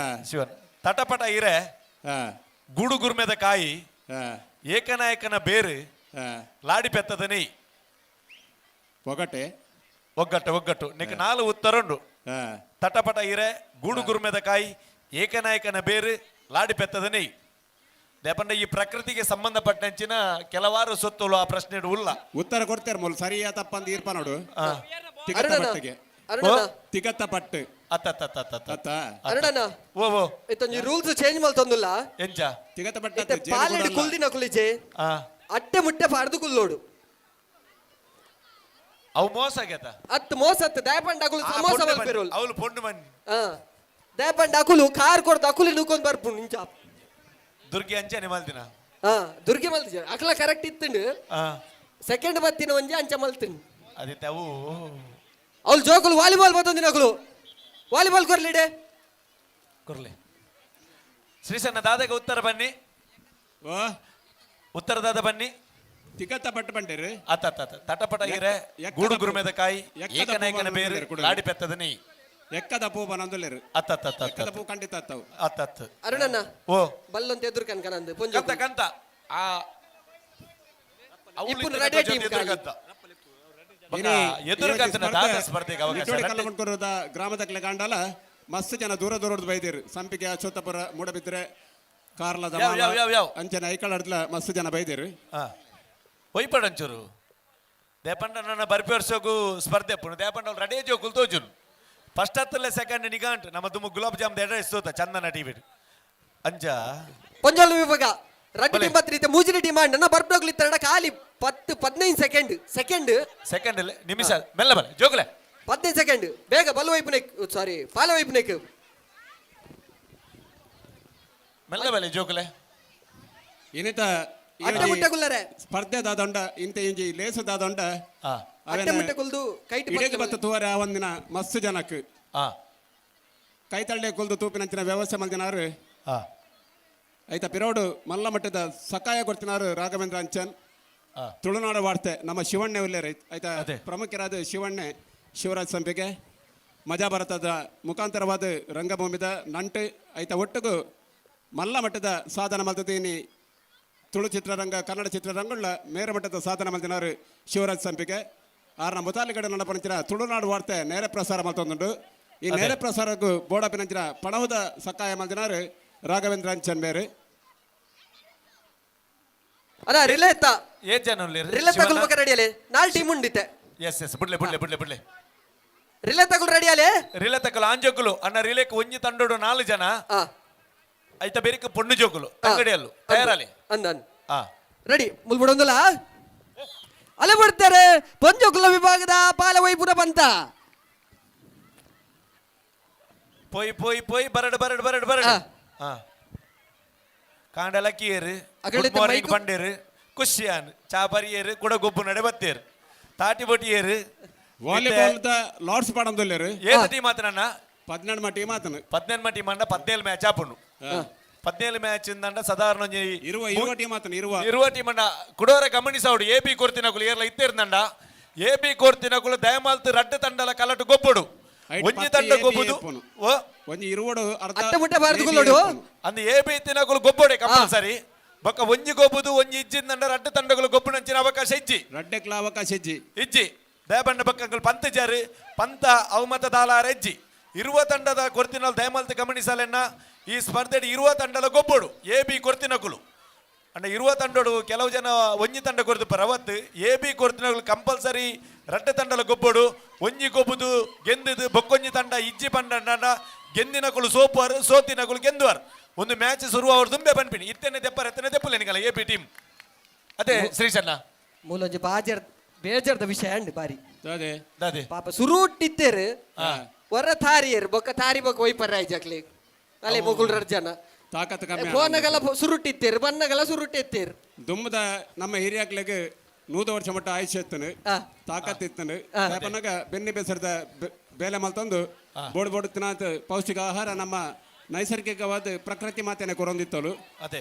ಶಿವನ್. ತಟಪಟ ಇರೆ ಗೂಡು ಗುರ್ಮೆದ ಕಾಯಿ ಏಕನಾಯಕನ ಬೇರು ಲಾಡಿ ಪೆತ್ತದ ನೆಯ್. ಒಗಟ್ಟೆ ಒಗ್ಗಟ್ಟು ಒಗ್ಗಟ್ಟು ನಿಕ್ ನಾಲು ಉತ್ತರುಂಡು. ತಟಪಟ ಇರೆ ಗೂಡು ಗುರ್ಮೆದ ಕಾಯಿ ಏಕನಾಯಕನ ಬೇರು ಲಾಡಿ ಪೆತ್ತದ ನೆಯ್. ದೇಪಂಡ ಈ ಪ್ರಕೃತಿಗೆ ಸಂಬಂಧಪಟ್ಟಂಚಿನ ಕೆಲವಾರು ಸೊತ್ತುಲು ಆ ಪ್ರಶ್ನೆ ಉಲ್ಲ. ಉತ್ತರ ಕೊಡ್ತಾರೆ ಮೂಲ ಸರಿಯಾ ತಪ್ಪಂದು ಈರ್ಪ ನೋಡು. ತಿಗತ್ತ ಅರುಣಣ್ಣ, ಪಟ್ಟಿಗೆ. ಅರುಣಣ್ಣ. ತಿಗತ್ತ ಪಟ್ಟು. ಅತ್ತ ಅತ್ತ ಅತ್ತ ಅತ್ತ ಅತ್ತ. ಅರುಣಣ್ಣ. ಓ ಓ. ಇತ್ತೊಂಜಿ ರೂಲ್ಸ್ ಚೇಂಜ್ ಮಲ್ತೊಂದುಲ್ಲ. ಎಂಚ ತಿಗತ್ತ ಪಟ್ಟು ಇತ್ತೆ ಪಾಲೆಡ್ ಕುಲ್ದಿನ ಕುಲಿಜೆ ಅಟ್ಟೆ ಮುಟ್ಟೆ ಪಾಡ್ದು ಕುಲ್ಲೋಡು. ಅವು ಮೋಸ ಆಗೇತ. ಅತ್ ಮೋಸ ಅತ್ ದಯಪಂಡ ಅಕುಲು ಸಮೋಸ ಮಲ್ಪೆರೋಲ್. ಅವಳು ಪೊಣ್ಣು ಮನ್ನಿ. ದಯಪಂಡ ಅಕುಲು ಕಾರ್ ಕೊರ್ದು ಅಕುಲು ನೂಕೊಂದು ಬರ್ಪುಂಡು ಇಂಚ. ದುರ್ಗೆ ಅಂಚನೆ ಮಲ್ದಿನ. ಹಾ ದುರ್ಗೆ ಮಲ್ತಿಜ ಅಕ್ಲ ಕರೆಕ್ಟ್ ಇತ್ತುಂಡು. ಸೆಕೆಂಡ್ ಬತ್ತಿನ ಒಂಜಿ ಅಂಚ ಮಲ್ತಿಂಡು. ಅದಿತ್ತೆ ಅವು. ಅವ್ಲು ಜೋಕುಲು ವಾಲಿಬಾಲ್ ಬತ್ತೊಂದಿನ ಅಕುಲು ವಾಲಿಬಾಲ್ ಕೊರ್ಲಿಡೆ. ಕೊರ್ಲೆ ಶ್ರೀಸಣ್ಣ ದಾದಗ ಉತ್ತರ ಬನ್ನಿ. ಉತ್ತರ ದಾದ ಬನ್ನಿ. ತಿಕತ್ತ ಪಟ್ಟು ಬಂಡೇರು. ಅತ್ತ ಅತ್ತ ಅತ್ತ ತಟಪಟ ಇರೆ ಗೂಡು ಗುರುಮೆದ ಕಾಯಿ ಏಕನಾಯಕನ ಬೇರು ಲಾಡಿ ಪೆತ್ತದ ನೆಯ್ಯಿ. ಎಕ್ಕದ ಪೂ ಬನಂದುಲ್ಲೇರು. ಅತ್ತ ಅತ್ತ ಅತ್ತ ಎಕ್ಕದ ಪೂ ಖಂಡಿತ ಅತ್ತವು. ಅತ್ತ ಅತ್ತ. ಅರುಣಣ್ಣ. ಓ. ಬಲ್ಲೊಂತ ಎದುರು ಕನ್ಕನಂದು. ಕಂತ ಕಂತ ಆ ಇಪ್ಪುನ ರೆಡಿ ಟೀಮ್. ಎದುರು ಎದುರು ಕಂತನ ದಾದ ಸ್ಪರ್ಧೆಗೆ ಅವಕಾಶ. ಕಲ್ಲಮುಣ್ಕೂರದ ಗ್ರಾಮದ ಕಾಂಡಲ ಮಸ್ತ್ ಜನ ದೂರ ದೂರದ ಬೈದಿರು. ಸಂಪಿಗೆ, ಅಶ್ವತ್ಥಪುರ, ಮೂಡಬಿದ್ರೆ, ಕಾರ್ಲದ ಯಾವ, ಯಾವ, ಯಾವ, ಯಾವ? ಅಂಚನೆ ಐಕಳಡ್ಲ ಮಸ್ತ್ ಜನ ಬೈದಿರು. ಒಯ್ಪಡಂಚೂರು ದೇಪಂಡ ನನ್ನ ಬರ್ಪಿ ವರ್ಷಕ್ಕೂ ಸ್ಪರ್ಧೆ ಪುಣ ದೇಪಂಡ ರೆಡಿ ಜೋಕುಲ್ ತೋಜುನು ಫಸ್ಟ್ ಹತ್ತಲ್ಲೇ ಸೆಕೆಂಡ್ ನಿಗಾಂಟ್ ನಮ್ಮ ತುಂಬ ಗುಲಾಬ್ ಜಾಮ್ ಎಡ ಇಸ್ತೋತ ಚಂದನ ಟಿವಿ ಅಂಚ. ಪೊಂಜೋಲು ವಿಭಾಗ ರಡ್ಡು ಟೀಮ್ ಬತ್ತಿ ಮೂಜಿನ ಟೀಮ್ ನನ್ನ ಬರ್ಪೋಗ್ಲಿ ಇತ್ತರಡ ಖಾಲಿ 10 15 ಸೆಕೆಂಡ್ ಸೆಕೆಂಡ್. ಸೆಕೆಂಡ್ ನಿಮಿಷ ಮೆಲ್ಲ ಬಲೆ ಜೋಕುಲೆ. 15 ಸೆಕೆಂಡ್ ಬೇಗ ಬಲ್ ವೈಪುನೆಕ್ ಸಾರಿ ಪಾಲ ವೈಪುನೆಕ್. ಮೆಲ್ಲ ಬಲೆ ಜೋಕುಲೆ. ಇನ್ನಿತ ಅಟ್ಟೆ ಮುಟ್ಟೆ ಕುಲ್ಲರೆ. ಸ್ಪರ್ಧೆ ದಾದೊಂಡ ಇಂತ ಇಂಜಿ ಲೇಸು ದಾದೊಂಡ. ಅಟ್ಟೆ ಮುಟ್ಟೆ ಕುಲ್ದು ಕೈಟ್. ಇಡೀ ಬತ್ತ ತೂವರೆ ಆ ಒಂದಿನ ಮಸ್ತ್ ಜನಕ್ ಕೈತಳ್ಳೆ ಕುಲ್ದು ತೂಪಿನಂಚಿನ ವ್ಯವಸ್ಥೆ ಮಲ್ದಿನಾರು. ಐತ ಪಿರೋಡು ಮಲ್ಲ ಮಟ್ಟದ ಸಕಾಯ ಕೊಡ್ತಿನಾರು ರಾಘವೇಂದ್ರ ಅಂಚನ್. ತುಳುನಾಡು ವಾರ್ತೆ ನಮ್ಮ ಶಿವಣ್ಣೆ ಉಲ್ಲೇರು ಆಯ್ತಾ ಪ್ರಮುಖರಾದ ಶಿವಣ್ಣೆ ಶಿವರಾಜ್ ಸಂಪಿಗೆ ಮಜಾ ಭಾರತದ ಮುಖಾಂತರವಾದ ರಂಗಭೂಮಿದ ನಂಟು ಐತ ಒಟ್ಟಿಗೂ ಮಲ್ಲ ಮಟ್ಟದ ಸಾಧನ ಮಲ್ತದೀನಿ. ತುಳು ಚಿತ್ರರಂಗ ಕನ್ನಡ ಚಿತ್ರರಂಗುಳ್ಳ ಮೇರ ಮಟ್ಟದ ಸಾಧನ ಮಲ್ತಿನಾರು ಶಿವರಾಜ್ ಸಂಪಿಗೆ. ಆರ್ನ ಮುತಾಲಿಗಡೆ ನಡಪನಂಚಿನ ತುಳುನಾಡು ವಾರ್ತೆ ನೇರ ಪ್ರಸಾರ ಮಲ್ತೊಂದುಂಡು. ಈ ನೇರ ಪ್ರಸಾರಕ್ಕೂ ಬೋಡಪಿನಂಚಿನ ಪಣವುದ ಸಕಾಯ ಮಲ್ತಿನಾರು ರಾಘವೇಂದ್ರ ಅಂಚನ್ ಬೇರು. ಅಲ್ಲ ರಿಲೇ ಎತ್ತ. ಏತ್ ಜನ ಉಲ್ಲೇರು? ರಿಲೇ ತಗುಲ್ ಬಕ ರೆಡಿ ಅಲೆ ನಾಲ್ ಟೀಮ್ ಉಂಡಿತ್ತೆ. ಎಸ್ ಎಸ್ ಬುಡ್ಲೆ ಬುಡ್ಲೆ ಬುಡ್ಲೆ ಬುಡ್ಲೆ. ರಿಲೇ ತಗುಲ್ ರೆಡಿ ಅಲೆ. ರಿಲೇ ತಕಲು ಆಂಜೋಕುಲು ಅಣ್ಣ ರಿಲೇಕ್ ಒಂಜಿ ತಂಡೋಡು 4 ಜನ. ಐತ ಬೇರಿಕ ಪೊಣ್ಣು ಜೋಕುಲು ತಂಗಡಿಯಲ್ಲು ತಯಾರಾಲಿ. ಅಂದ ರೆಡಿ ಮುಲ್ಬುಡೊಂದುಲ ಅಲೆ ಬಿಡ್ತಾರೆ ಪಂಜೋಕುಲ ವಿಭಾಗದ ಪಾಲವೈಪುರ ಬಂತ. ಪೋಯ್ ಪೋಯ್ ಪೋಯ್ ಬರಡ್ ಬರಡ್ ಬರಡ್ ಬರಡ್. ಕಾಂಡಲ ಕೀರು ಗುಡ್ ಮಾರ್ನಿಂಗ್ ಬಂಡೇರು ಖುಷಿಯಾನ್ ಚಾ ಬರಿಯೇರು ಕುಡ ಗೊಬ್ಬು ನಡೆ ಬತ್ತೇರು ತಾಟಿ ಬೊಟಿಯೇರು. Volleyball the Lord's ಪಾಡಂದುಲ್ಲೇರು. ಏತ್ ಟೀಮ್ ಆತನಣ್ಣ? 18 ಟೀಮ್ ಆತನ. 18 ಟೀಮ್ ಅಂಡ 17 ಮ್ಯಾಚ್ ಆಪುಂಡು. 17 ಮ್ಯಾಚ್ ಇಂದಂಡ ಸಾಧಾರಣ ಒಂಜಿ ಇರುವ ಇರುವ ಟೀಮ್ ಆತನ ಇರುವ ಇರುವ ಟೀಮ್ ಅಂಡ ಕುಡೋರ ಗಮನಿಸವಡು ಎ ಬಿ ಕೊರ್ತಿನಕುಲು ಏರ್ಲ ಇತ್ತೇರ್ದಂಡ ಎ ಬಿ ಕೊರ್ತಿನಕುಲು ದಯಮಾಲ್ತು ರಡ್ಡು ತಂಡಲ ಕಲಟು ಗೊಬ್ಬಡು ಒಂಜಿ ತಂಡ ಗೊಬ್ಬುದು ಒಂಜಿ ಇರುವಡು ಅರ್ಧ ಅಟ್ಟ ಮುಟ್ಟ ಬಾರದು ಕುಲ್ಲೋಡು. ಅಂದ್ ಎ ಬಿ ತಿನಕುಲು ಗೊಬ್ಬಡೆ ಕಂಪಲ್ಸರಿ ಬೊಕ್ಕ ಒಂಜಿ ಗೊಬ್ಬುದು ಒಂಜಿ ಇಜ್ಜಿಂದಂಡ ರಡ್ಡು ತಂಡಗಳು ಗೊಬ್ಬುನಂಚಿನ ಅವಕಾಶ ಇಜ್ಜಿ. ರಡ್ಡೆಕ್ಲ ಅವಕಾಶ ಇಜ್ಜಿ. ಇಜ್ಜಿ ದಯಬಂಡ ಬೊಕ್ಕ ಪಂತ ಜಾರಿ ಪಂತ ಅವಮತ ದಾಲಾರ ಇಜ್ಜಿ. ಇರುವ ತಂಡದ ಕೊರ್ತಿನಲ್ ದಯಮಲ್ತ್ ಗಮನಿಸಲೆನ್ನ ಈ ಸ್ಪರ್ಧೆ ಇರುವ ತಂಡದ ಗೊಬ್ಬಡು ಎ ಬಿ ಕೊರ್ತಿನಕುಲು ಅಂಡ ಇರುವ ತಂಡೋಡು ಕೆಲವು ಜನ ಒಂಜಿ ತಂಡ ಕೊರ್ದು ಪರವತ್ತು ಎ ಬಿ ಕೊರ್ತಿನಕುಲು ಕಂಪಲ್ಸರಿ ರಡ್ಡ ತಂಡಲ ಗೊಬ್ಬಡು ಒಂಜಿ ಗೊಬ್ಬುದು ಗೆಂದಿದು ಬೊಕ್ಕೊಂಜಿ ತಂಡ ಇಜ್ಜಿ ಪಂಡ ಗೆಂದಿನಕುಲು ಸೋಪುವಾರು ಸೋತಿನಕುಲು ಗೆಂದುವಾರು ಒಂದು ಮ್ಯಾಚ್ ಶುರು ಅವರು ತುಂಬೆ ಬನ್ಪಿನಿ ಇತ್ತನೆ ದೆಪ್ಪರ ಎತ್ತನೆ ದೆಪ್ಪಲೆ ನಿಕಲ ಎ ಬಿ ಟೀಮ್ ಅದೇ ಶ್ರೀಶಣ್ಣ. ಮೂಲೊಂಜಿ ಬಾಜರ್ ಬೇಜಾರ್ದ ವಿಷಯ ಅಂಡ್ ಬಾರಿ. ಅದೇ ದಾದೆ ಪಾಪ ಸುರುಟ್ಟಿತ್ತೇರು ಹೊರ ತಾರಿಯರು ಬೊಕ್ಕ ತಾರಿ ಬೊಕ್ಕ ಒಯ್ಪರ ಜಕ್ಲಿ ಅಲೆ ಮೊಗುಲ್ ಜನ ತಾಕತ್ ಕಮ್ಮಿ. ಫೋನಗಲ ಸುರುಟ್ಟಿತ್ತೇರು ಬನ್ನಗಲ ಸುರುಟ್ಟಿತ್ತೇರು. ದುಮ್ಮದ ನಮ್ಮ ಹಿರಿಯಾಕ್ಲೆಗ್ 100 ವರ್ಷ ಮಟ್ಟ ಆಯುಷ್ಯ ಇತ್ತನು ತಾಕತ್ ಇತ್ತನು ಪನ್ನಗ ಬೆನ್ನಿ ಬೇಸರದ ಬೇಲೆ ಮಲ್ತಂದು ಬೋಡ್ ಬೋಡ್ ತಿನ್ನಾತ ಪೌಷ್ಟಿಕ ಆಹಾರ ನಮ್ಮ ನೈಸರ್ಗಿಕವಾದ ಪ್ರಕೃತಿ ಮಾತೇನೆ ಕೊರೊಂದಿತ್ತಲು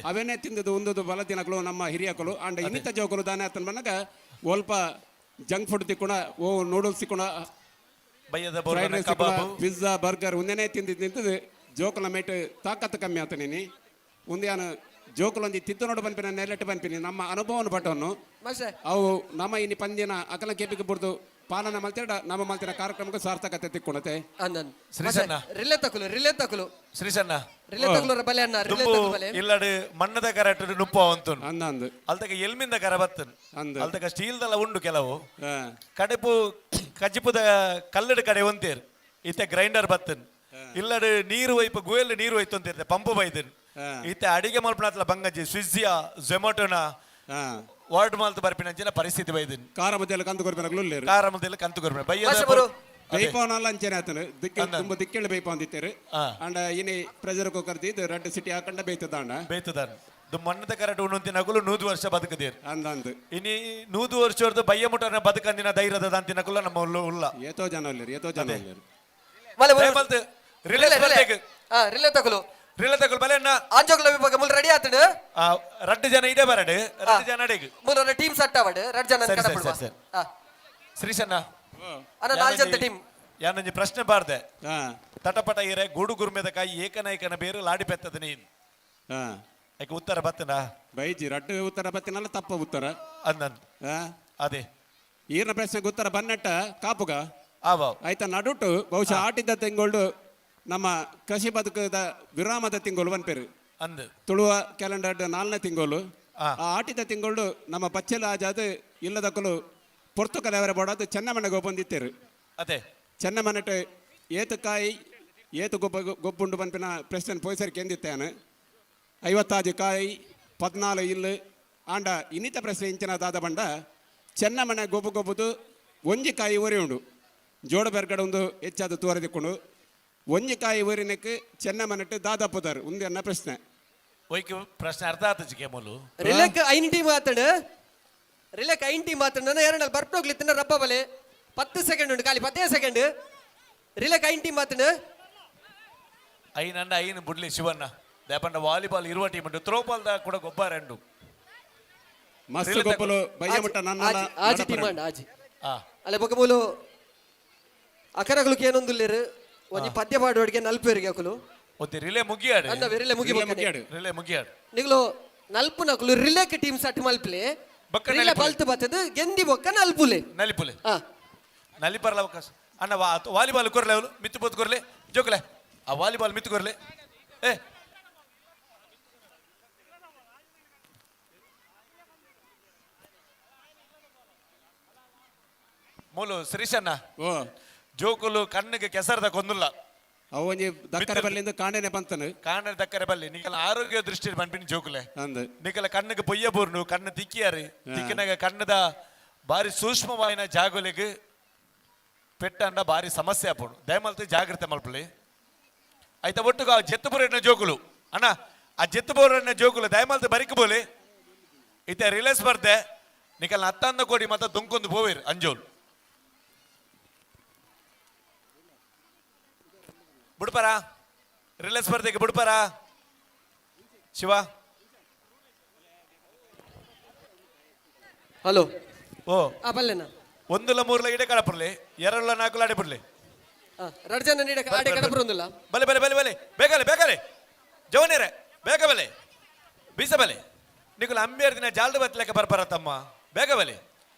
ಅವೇನೇ ತಿಂದದ್ದು ಒಂದೊಂದು ಬಲ ತಿನ್ನಕಲು ನಮ್ಮ ಹಿರಿಯಕಲು ಅಂಡ್ ಇನ್ನಿತ ಜೋಕಲು ದಾನೆ ಆತನ ಬನ್ನಗ ಒಲ್ಪ ಜಂಕ್ ಫುಡ್ ತಿಕ್ಕೊಂಡ ಓ ನೂಡಲ್ಸ್ ತಿಕ್ಕೊಂಡ ಬಯ್ಯದ ಫ್ರೈಡ್ ರೈಸ್ ಪಿಜ್ಜಾ ಬರ್ಗರ್ ಒಂದೇನೇ ತಿಂದಿದ್ದು ನಿಂತದ್ದು ಜೋಕುಲ ಮೇಟ್ ತಾಕತ್ತು ಕಮ್ಮಿ ಆತನೇನಿ ಒಂದ್ಯಾನ ಜೋಕುಲೊಂದಿ ತಿದ್ದು ನೋಡು ಬನ್ಪಿನ ನೆಲೆಟ್ಟು ಬನ್ಪಿನಿ ನಮ್ಮ ಅನುಭವನ ಪಟ್ಟವನ್ನು ಅವು ನಮ್ಮ ಇನಿ ಪಂದ್ಯನ ಅಕಲ ಕೇಪಿಗೆ ಬುಡ್ದು ಪಾಲನ ಮಲ್ತೇಡ ನಮ್ಮ ಮಲ್ತಿನ ಕಾರ್ಯಕ್ರಮಕ್ಕೆ ಸಾರ್ಥಕತೆ ತಿಕ್ಕೊಣತೆ. ಶ್ರೀಸಣ್ಣ. ರಿಲೇ ತಕುಲು ರಿಲೇ ತಕುಲು ಶ್ರೀಸಣ್ಣ. ರಿಲೇ ತಕುಲು ಬಲೆ ಅಣ್ಣ ರಿಲೇ ತಕುಲು ಬಲೆ. ಇಲ್ಲಡು ಮಣ್ಣದ ಕರಟು ನುಪ್ಪ ಅಂತು ಅಂದಂದು ಅಲ್ತಕ ಎಲ್ಮಿಂದ ಕರ ಬತ್ತನ್ ಅಲ್ತಕ ಸ್ಟೀಲ್ದಲ್ಲ ಉಂಡು ಕೆಲವು ಕಡೆಪು ಕಜಿಪುದ ಕಲ್ಲಡು ಕಡೆ ಒಂತೇರು ಇತ್ತೆ ಗ್ರೈಂಡರ್ ಬತ್ತನ್ ಇಲ್ಲಡು ನೀರು ಒಯ್ಪ ಗುವೆಲ್ ನೀರು ಒಯ್ತು ಅಂತಿರ್ತೆ ಪಂಪು ಬೈದನ್ ಇತ್ತೆ ಅಡಿಗೆ ಮಲ್ಪನಾತ್ಲ ಬಂಗಜ್ಜಿ ಸ್ವಿಗ್ಗಿಯ ಝೊಮ್ಯಾಟೋನ ವಾರ್ಡ್ ಮಾಲ್ತು ಬರ್ಪಿನಂಚಿನ ಪರಿಸ್ಥಿತಿ ಬೈದನ್. ಕಾರ ಮಧ್ಯೆಲ್ಲ ಕಂತು ಕೊರ್ಪಿನ ಕಾರ ಮಧ್ಯೆಲ್ಲ ಕಂತು ಕೊರ್ಪಿನ ಬಯ್ಯದ ಬೇಯ್ಪವನಲ್ಲ ಅಂಚನೆ ಆತನು ದಿಕ್ಕ ತುಂಬ ದಿಕ್ಕೆಳ್ಳು ಬೇಯ್ಪ ಅಂದಿತ್ತೇರು ಅಂಡ ಇನಿ ಪ್ರೆಷರ್ ಕುಕ್ಕರ್ ದೀದ್ ರಡ್ಡು ಸಿಟಿ ಹಾಕೊಂಡ ಬೇಯ್ತದಾಂಡ ಬೇಯ್ತದಾನ. ಮಣ್ಣದ ಕರಟ್ ಉಣ್ಣುಂತಿನಕುಲು 100 ವರ್ಷ ಬದುಕದೇರು. ಅಂದಂದು ಇನಿ 100 ವರ್ಷದ ಬಯ್ಯ ಮುಟನ ಬದುಕಂದಿನ ಧೈರ್ಯದ ದಾಂತಿನಕುಲ ನಮ್ಮ ಉಲ್ಲ. ಏತೋ ಜನ ಉಲ್ಲೇರು, ಏತೋ ಜನ ಉಲ್ಲೇರು. ರಿಲೇ ಸ್ಪರ್ಧೆಗ್. ರಿಲೇ ತಗೊಲು. ರಿಲೇ ತಗೊಲು ಬಲೆ ಅಣ್ಣ. ಆಂಜೋಕುಲ ವಿಭಾಗ ಮುಲ್ ರೆಡಿ ಆತಡು. ರಡ್ಡು ಜನ ಇದೇ ಬರಡು, ರಡ್ಡು ಜನ ಅಡೆಗ್. ಮೂಲ ಟೀಮ್ ಸೆಟ್ ಆವಡು, ರಡ್ಡು ಜನ ಸರಿ, ಸರಿ, ಕಡಪುಡುವ. ಸರಿ, ಸರಿ. ಶ್ರೀಶಣ್ಣ. ಅಣ್ಣ, ನಾಲ್ ಜನದ ಟೀಮ್. ಯಾನೊಂಜಿ ಪ್ರಶ್ನೆ ಬಾರ್ದೆ. ತಟಪಟ ಇರೆ ಗೂಡು ಗುರ್ಮೆದ ಕಾಯಿ ಏಕನಾಯಕನ ಬೇರು ಲಾಡಿ ಪೆತ್ತದ ನೀನು. ಯಾಕೆ ಉತ್ತರ ಬತ್ತನಾ? ಬೈಜಿ ರಡ್ಡು ಉತ್ತರ ಬತ್ತಿನಲ್ಲ, ತಪ್ಪ ಉತ್ತರ. ಅಂದನ್. ಅದೇ. ಈರ್ನ ಪ್ರಶ್ನೆಗೆ ಉತ್ತರ ಬನ್ನಟ್ಟ ಕಾಪುಗ. ಆವಾವ್. ಆಯ್ತಾ ನಡುಟು ಬಹುಶಃ ಆಟಿದ ತಿಂಗಳು ನಮ್ಮ ಕೃಷಿ ಬದುಕದ ವಿರಾಮದ ತಿಂಗಳು ಪನ್ಪೇರು. ಅಂದು. ತುಳುವ ಕ್ಯಾಲೆಂಡರ್ 4ನೇ ತಿಂಗಳು. ಆ ಆಟಿದ ತಿಂಗಳು ನಮ್ಮ ಪಚ್ಚೆಲ ಆಜಾದ್ ಇಲ್ಲದಕ್ಕಲು ಪೊರ್ತುಕಲ್ ಅವರ ಬೋಡಾದ ಚೆನ್ನಮನೆಗೆ ಬಂದಿತ್ತೇರು. ಅದೇ. ಚೆನ್ನಮನೆಟ್ ಏತುಕಾಯಿ ಏತು ಗೊಬ್ಬ ಗೊಬ್ಬುಂಡು ಪನ್ಪಿನ ಪ್ರಶ್ನೆ ಪೋಯ್ಸರ್ ಕೆಂದಿತ್ತೇನೆ. 56 ಕಾಯಿ 14 ಇಲ್ಲು ಆಂಡ ಇನ್ನಿತ ಪ್ರಶ್ನೆ ಇಂಚಿನ ದಾದ ಬಂಡ ಚೆನ್ನಮನೆ ಗೊಬ್ಬು ಗೊಬ್ಬುದು ಒಂಜಿ ಕಾಯಿ ಒರಿ ಉಂಡು ಜೋಡ ಬೆರ್ಗಡೆ ಒಂದು ಹೆಚ್ಚಾದ ತೂರ ದಿಕ್ಕೊಂಡು ಒಂಜಿ ಕಾಯಿ ಒರಿನಕ್ಕೆ ಚೆನ್ನಮನೆಟ್ ದಾದಪ್ಪುದಾರು ಒಂದು ಅನ್ನ ಪ್ರಶ್ನೆ. ಒಯ್ಕ್ ಪ್ರಶ್ನೆ ಅರ್ಥ ಆತಜಿಗೆ ಮೂಲು. ರಿಲೇಕ್ ಐನ್ ಟೀಮ್ ಆತಡು, ರಿಲೇಕ್ ಐನ್ ಟೀಮ್ ಆತಡು. ನನ್ನ ಎರಡಲ್ಲಿ ಬರ್ಪೋಗ್ಲಿ ತಿನ್ನ ರಬ್ಬ ಬಲೆ 10 ಸೆಕೆಂಡ್ ಉಂಟು ಖಾಲಿ 15 ಸೆಕೆಂಡ್. ರಿಲೇಕ್ ಐನ್ ಟೀಮ್ ಆತಡು. ಐನ್ ಅಣ್ಣ ಐನ್ ಬುಡ್ಲಿ ಶಿವಣ್ಣ ದೇಪಂಡ ವಾಲಿಬಾಲ್ ಇರುವ ಟೀಮ್ ಉಂಟು, ಥ್ರೋ ಬಾಲ್ ಕೂಡ ಗೊಬ್ಬರ ಉಂಟು. ಮಸ್ತ್ ಗೊಬ್ಬಲು ಬಯ್ಯಮುಟ್ಟ ನನ್ನ ಆಜಿ ಟೀಮ್ ಅಂಡ ಆಜಿ. ಅಲ್ಲ ಬೊಕ ಮೂಲು ಅಕರಗಳು ಏನೊಂದುಲ್ಲೇರು ಒಂಜಿ ಪದ್ಯ ಪಾಡುವಡಿಗೆ ನಲ್ಪೇರಿಗೆ ಅಕುಲು. ಒತ್ತಿ ರಿಲೇ ಮುಗಿಯಾಡು. ಅಂದ ರಿಲೇ ಮುಗಿ ಬೊಕ್ಕನೆ. ರಿಲೇ ಮುಗಿಯಾಡು. ನಿಗಲು ನಲ್ಪು ನಕುಲು ರಿಲೇಕ್ ಟೀಮ್ ಸಟ್ ಮಲ್ಪಲೆ. ಬೊಕ್ಕ ರಿಲೇ ನಲಿಪುಲೆ. ಬಲ್ತು ಬತ್ತದು ಗೆಂದಿ ಬೊಕ್ಕ ನಲ್ಪುಲೆ. ನಲಿಪುಲೆ. ನಲಿಪರ್ಲ ಅವಕಾಶ ಅಣ್ಣ. ವಾಲಿಬಾಲ್ ಕೊರ್ಲೆ ಅವಳು ಮಿತ್ತು ಪೊತ್ತು ಕೊರ್ಲೆ ಜೋಕಲೆ ಆ ವಾಲಿಬಾಲ್ ಮಿತ್ತು ಕೊರ್ಲೆ. ಏ ಮೂಲು ಶ್ರೀಶಣ್ಣ ಜೋಕುಲು ಕಣ್ಣಿಗೆ ಕೆಸರದ ಕೊಂದುಲ್ಲ. ಅವು ಒಂಜಿ ದಕ್ಕರೆ ಬಲ್ಲಿಂದ ಕಾಂಡನೆ ಬಂತನು. ಕಾಂಡನೆ ದಕ್ಕರೆ ಬಲ್ಲಿ ನಿಕಲ ಆರೋಗ್ಯ ದೃಷ್ಟಿ ಪನ್ಪಿನ ಜೋಕುಲೆ. ಅಂದ್. ನಿಕಲ ಕಣ್ಣಿಗೆ ಪೊಯ್ಯ ಬೂರ್ನು ಕಣ್ಣು ತಿಕ್ಕಿಯಾರಿ ತಿಕ್ಕಿನಾಗ ಕಣ್ಣದ ಬಾರಿ ಸೂಕ್ಷ್ಮವಾಯಿನ ಜಾಗುಲಿಗೆ ಪೆಟ್ಟಂಡ ಬಾರಿ ಸಮಸ್ಯೆ ಆಪುಂಡು. ದಯಮಲ್ತು ಜಾಗ್ರತೆ ಮಲ್ಪುಲಿ ಆಯ್ತಾ. ಒಟ್ಟುಗ ಆ ಜೆತ್ತುಪುರನ ಜೋಕುಲು ಅಣ್ಣ, ಆ ಜೆತ್ತುಪುರನ ಜೋಕುಲು ದಯಮಲ್ತು ಬರಿಕ ಬೋಲಿ ಇತ್ತೆ ರಿಲೀಸ್ ಬರ್ದೆ ನಿಕಲ್ ಹತ್ತಂದ ಕೋಡಿ ಮತ್ತೆ ದುಂಕೊಂದು ಪೋವಿರ್ ಅಂಜೋಲ್ ಬುಡ್ಪರ ರಿಲೀಸ್ ಸ್ಪರ್ಧೆಗೆ ಬುಡ್ಪರ ಶಿವ. ಹಲೋ. ಓ. ಬಲ್ಲೆನಾ. ಒಂದುಲ ಮೂರ್ಲ ಇಡೆ ಕಡಪುರ್ಲಿ, ಎರಡುಲ ನಾಲ್ಕುಲ ಅಡೆ ಪುರ್ಲಿ. ರಡ್ಡು ಜನ ನೀಡ ಆಡೆ ಕಡಪುರೊಂದುಲ್ಲ. ಬಲೆ ಬಲೆ ಬಲೆ ಬಲೆ ಬೇಗಲೆ ಬೇಗಲೆ ಜವನೇರೆ ಬೇಗ ಬಲೆ ಬೀಸ ಬಲೆ ನಿಕುಲ ಅಂಬೇರ್ ದಿನ ಜಾಲ್ದ ಬತ್ಲೆಕ್ಕ ಬರ್ಪರ ತಮ್ಮ ಬೇಗ ಬಲೆ.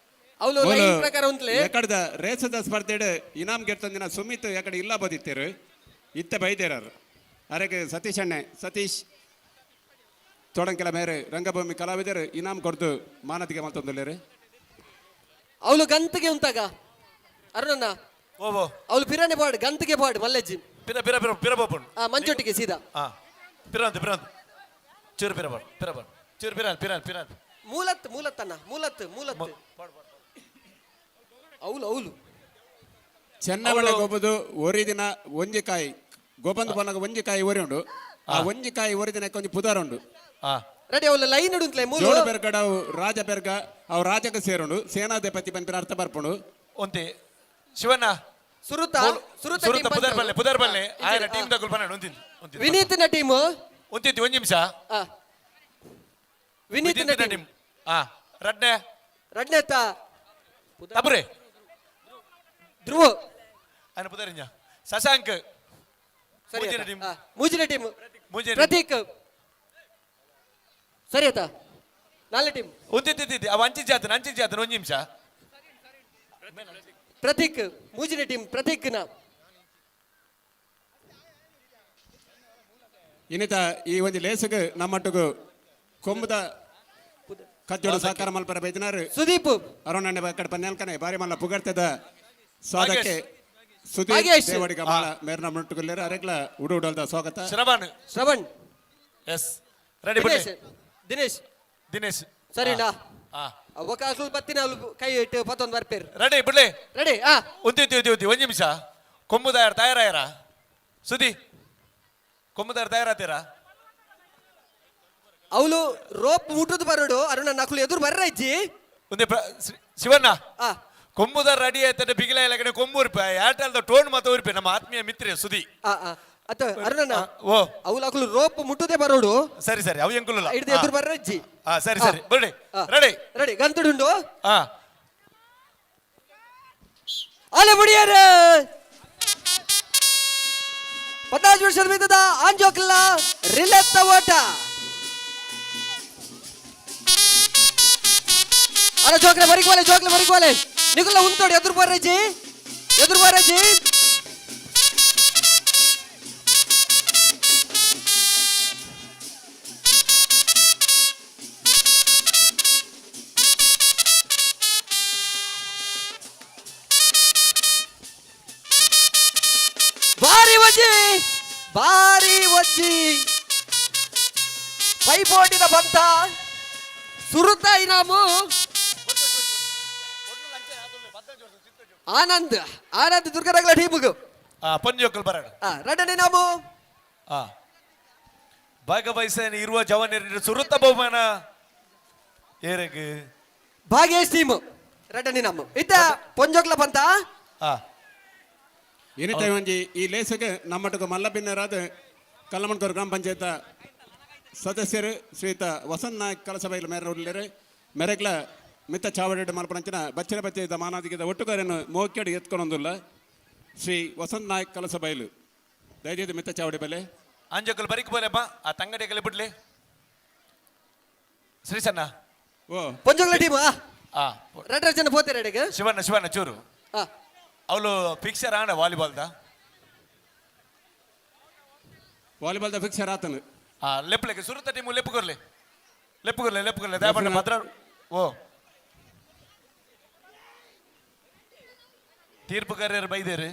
ಅವಳು ಲೈನ್ ಪ್ರಕಾರ ಉಂಟ್ಲೆ. ಎಕಡದ ರೇಸದ ಸ್ಪರ್ಧೆಡ್ ಇನಾಮ್ ಗೆರ್ತಂದಿನ ಸುಮಿತ್ ಎಕಡೆ ಇಲ್ಲ ಬದಿತ್ತೇರು ಇತ್ತೆ ಬೈದೇರಾರು. ಅರೆಗೆ ಸತೀಶ್ ಅಣ್ಣೆ ಸತೀಶ್ ತೋಡಂಕೆಲ ಮೇರೆ ರಂಗಭೂಮಿ ಕಲಾವಿದರು ಇನಾಮ್ ಕೊಡ್ದು ಮಾನತಿಗೆ ಮತ್ತೊಂದುಲ್ಲೇರು. ಅವಳು ಗಂತಿಗೆ ಉಂತಾಗ ಅರುಣಣ್ಣ. ಓ ಓ. ಅವಳು ಪಿರಾನೆ ಪಾಡು ಗಂತಿಗೆ ಪಾಡು ಮಲ್ಲೆಜ್ಜಿ. ಪಿರ ಪಿರ ಪಿರ ಪಿರ ಬೋಪುಂಡು. ಮಂಜೊಟ್ಟಿಗೆ ಸೀದಾ. ಪಿರಂತ ಪಿರಂತ ಚೂರು ಪಿರ ಬಾಡು ಪಿರ ಬಾಡು ಚೂರು ಪಿರಾನ್ ಪಿರಾನ್ ಪಿರಾನ್. ಮೂಲತ್ ಮೂಲತ್ತಣ್ಣ ಮೂಲತ್ ಮೂಲತ್ ಅವಳು ಅವಳು. ಚೆನ್ನಮಳೆ ಗೊಬ್ಬದು ಒರಿ ದಿನ ಒಂಜಿ ಕಾಯಿ ಗೊಬ್ಬಂದು ಪೊನ್ನಗ ಒಂಜಿ ಕಾಯಿ ಒರಿ ಉಂಡು. ಆ ಒಂಜಿ ಕಾಯಿ ಒರಿ ದಿನಕ್ಕೆ ಒಂಜಿ ಪುದಾರ್ ಉಂಡು. ರೆಡಿ ಅವಳು ಲೈನ್ ಉಂಟ್ಲೆ ಮೂಲು. ಜೋಡ ಬೆರ್ಗಡ ಅವು ರಾಜ ಬೆರ್ಗ ಅವು ರಾಜಕ್ಕೆ ಸೇರುಂಡು ಸೇನಾಧಿಪತಿ ಪನ್ಪಿನ ಅರ್ಥ ಬರ್ಪುಂಡು. ಒಂತೆ ಶಿವಣ್ಣ ಸುರುತ ಸುರುತ ಸುರುತ ಪುದರ್ ಬಲ್ಲೆ ಪುದರ್ ಬಲ್ಲೆ ಆಯನ ಟೀಮ್ ದಗುಲ್ ಬನ್ನ ಒಂತಿಂದು ಒಂತಿಂದು. ವಿನೀತಿನ ಟೀಮ್ ಒಂತಿಂದು ಒಂಜಿ ನಿಮಿಷ. ವಿನೀತಿನ ಟೀಮ್. ರಡ್ನೆ ರಡ್ನೆ ತ ತಬುರೆ ಧ್ರುವ ಆಯನ ಪುದರಿಂಜ ಶಶಾಂಕ್. ಸರಿ ಮೂಜಿನ ಟೀಮ್. ಮೂಜಿನ ಟೀಮ್. ಮೂಜಿನ ಪ್ರತೀಕ್ ಸರಿ ಆತ ನಾಲ್ನೇ ಟೀಮ್. ಒಂತಿಂದು ಅವ ಅಂಚಿ ಜಾತನ ಅಂಚಿ ಜಾತನ ಒಂಜಿ ನಿಮಿಷ. ಪ್ರತೀಕ್ ಮೂಜಿನ ಟೀಮ್ ಪ್ರತೀಕ್ನ. ಇನ್ನಿತ ಈ ಒಂಜಿ ಲೇಸುಗು ನಮ್ಮಟ್ಟುಗು ಕೊಂಬುದ ಕಜ್ಜೋಡು ಸಹಕಾರ ಮಲ್ಪರ ಬೈದಿನಾರು ಸುದೀಪ್ ಅರುಣಣ್ಣ ಕಡೆ ಪನ್ನೆಲ್ಕನೆ ಬಾರಿ ಮಲ್ಲ ಪುಗರ್ತದ ಸ್ವಾದಕ್ಕೆ ಸುದೀಪ್ ಭಾಗ್ಯೇಶ್. ದೇವಡಿಗ ಮಾಳ ಮೇರ್ನ ಮುಟ್ಟುಗುಲ್ಲೇರು ಅರೆಗ್ಲ ಉಡು ಉಡಲ್ದ ಸ್ವಾಗತ. ಶ್ರವಣ್. ಶ್ರವಣ್. Yes ready. ದಿನೇಶ್ ದಿನೇಶ್ ದಿನೇಶ್ ಸರಿನಾ ಅವಕಾಶ ಬತ್ತಿನ ಕೈ ಇಟ್ಟು ಪತ್ತೊಂದು ಬರ್ಪೇರು. ರೆಡಿ ಬಿಡ್ಲಿ. ರೆಡಿ ಉದ್ದಿ ಉದ್ದಿ ಉದ್ದಿ ಒಂಜಿ ನಿಮಿಷ. ಕೊಂಬುದಾಯರ್ ತಯಾರಾಯರ ಸುದಿ ಕೊಂಬುದಾಯರ್ ತಯಾರಾತೀರಾ? ಅವಳು ರೋಪ್ ಮುಟ್ಟುದು ಬರೋಡು ಅರುಣ ನಕಲು ಎದುರು ಬರ್ರ ಇಜ್ಜಿ. ಒಂದೇ ಶಿವಣ್ಣ, ಕೊಂಬುದ ರೆಡಿ ಆಯ್ತದೆ. ಬಿಗಿಲ ಇಲ್ಲ ಕಡೆ ಕೊಂಬು ರೂಪಾಯಿ ಏರ್ಟೆಲ್ ಟೋನ್ ಮಾತ ಉರುಪೆ ನಮ್ಮ ಆತ್ಮೀಯ ಮಿತ್ರ ಸುದಿ. ಅತ್ತ ಅರುಣಣ್ಣ. ಓ. ಅವಳು ಅಕುಲು ರೋಪ್ ಮುಟ್ಟುದೇ ಬರೋಡು. ಸರಿ ಸರಿ, ಅವು ಎಂಕುಲಲ್ಲ. ಹಿಡ್ದು ಎದುರು ಬರ್ರ ಇಜ್ಜಿ. ಸರಿ ಸರಿ, ಬರ್ರಿ. ರೆಡಿ. ರೆಡಿ, ಗಂತುಡುಂಡು. ಅಲೆ ಮುಡಿಯರ 15 ವರ್ಷದ ಬಿದ್ದದ ಆಂಜೋಕ್ಲ ರಿಲೆತ್ತ ಓಟ. ಅಲ್ಲ ಜೋಕ್ಲೆ ಬರಿಕೋಲೆ, ಜೋಕ್ಲೆ ಬರಿಕೋಲೆ. ನಿಗುಲ್ಲ ಉಂತೋಡಿ, ಎದುರು ಬರ್ರಜ್ಜಿ, ಎದುರು ಬರ್ರಜ್ಜಿ. ಭಾರಿ ವಜ್ಜಿ, ಭಾರಿ ವಜ್ಜಿ. ಪೈಪೋಟಿದ ಬಂತ ಸುರುತ ಇನಾಮು ಆನಂದ್, ಆನಂದ್ ದುರ್ಗರಗಳ ಟೀಮ್ಗೆ. ಪಂಜೋಕಲ್ ಬರೋಣ. ರಡನೆ ಇನಾಮು. ಭಾಗವಹಿಸ ಇರುವ ಜವನರು ಸುರುತ ಬಹುಮಾನ ಏರೆಗ್? ಭಾಗೇಶ್ ಟೀಮ್ ರಡನೆ ಇನಾಮು. ಇತ್ತ ಪೊಂಜೋಕ್ಲ ಬಂತ. ಏನಿತ ಒಂಜಿ ಈ ಲೇಸಗೆ ನಮ್ಮಟకు ಮಲ್ಲಬಿನ್ನರಾದ ಕಲ್ಲಮಣ್ಕೂರು ಗ್ರಾಮ ಪಂಚಾಯತ್ ಸದಸ್ಯರು ಶ್ರೀಯುತ ವಸಂತ್ ನಾಯಕ್ ಕಲಸಬೈಲು ಮೇರೆ ಉಳ್ಳೇರು. ಮೆರೆಗ್ಲ ಮಿತ್ತ ಚಾವಡಿ ಮಲ್ಪನಂಚಿನ ಬಚ್ಚರ ಬಚ್ಚದ ಮಾನಾದಿಗದ ಒಟ್ಟುಗಾರನ್ನು ಮೋಕ್ಯಡು ಎತ್ಕೊಂಡೊಂದುಲ್ಲ ಶ್ರೀ ವಸಂತ್ ನಾಯಕ್ ಕಲಸಬೈಲು ದಯచేసి ಮಿತ್ತ ಚಾವಡಿ ಬೆಲೆ. ಅಂಜೋಕಲ್ ಬರಿಕ್ ಬೋಲೆಪ್ಪ, ಆ ತಂಗಡಿಗಲ್ಲಿ ಬಿಡ್ಲಿ ಶ್ರೀಸಣ್ಣ. ಓ. ಪೊಂಜೋಕ್ಲ ಟೀಮ್ ರಡ್ಡ ಜನ ಪೋತಾರೆ ಅಡೆಗೆ. ಶಿವಣ್ಣ, ಶಿವಣ್ಣ ಚೂರು. ಅವಳು ಫಿಕ್ಸರ್ ಆಣ ವಾಲಿಬಾಲ್ದ. ವಾಲಿಬಾಲ್ದ ಫಿಕ್ಸರ್ ಆತನು. ಲೆಪ್ಪಲೆಗೆ ಸುರುತ ಟೀಮು ಲೆಪ್ಪುಕೊರ್ಲೆ, ಲೆಪ್ಪುಕೊರ್ಲೆ, ಲೆಪ್ಪುಕೊರ್ಲೆ ದಯಪಂಡ ಭದ್ರ. ಓ ತೀರ್ಪುಗಾರರು ಬೈದೇರು.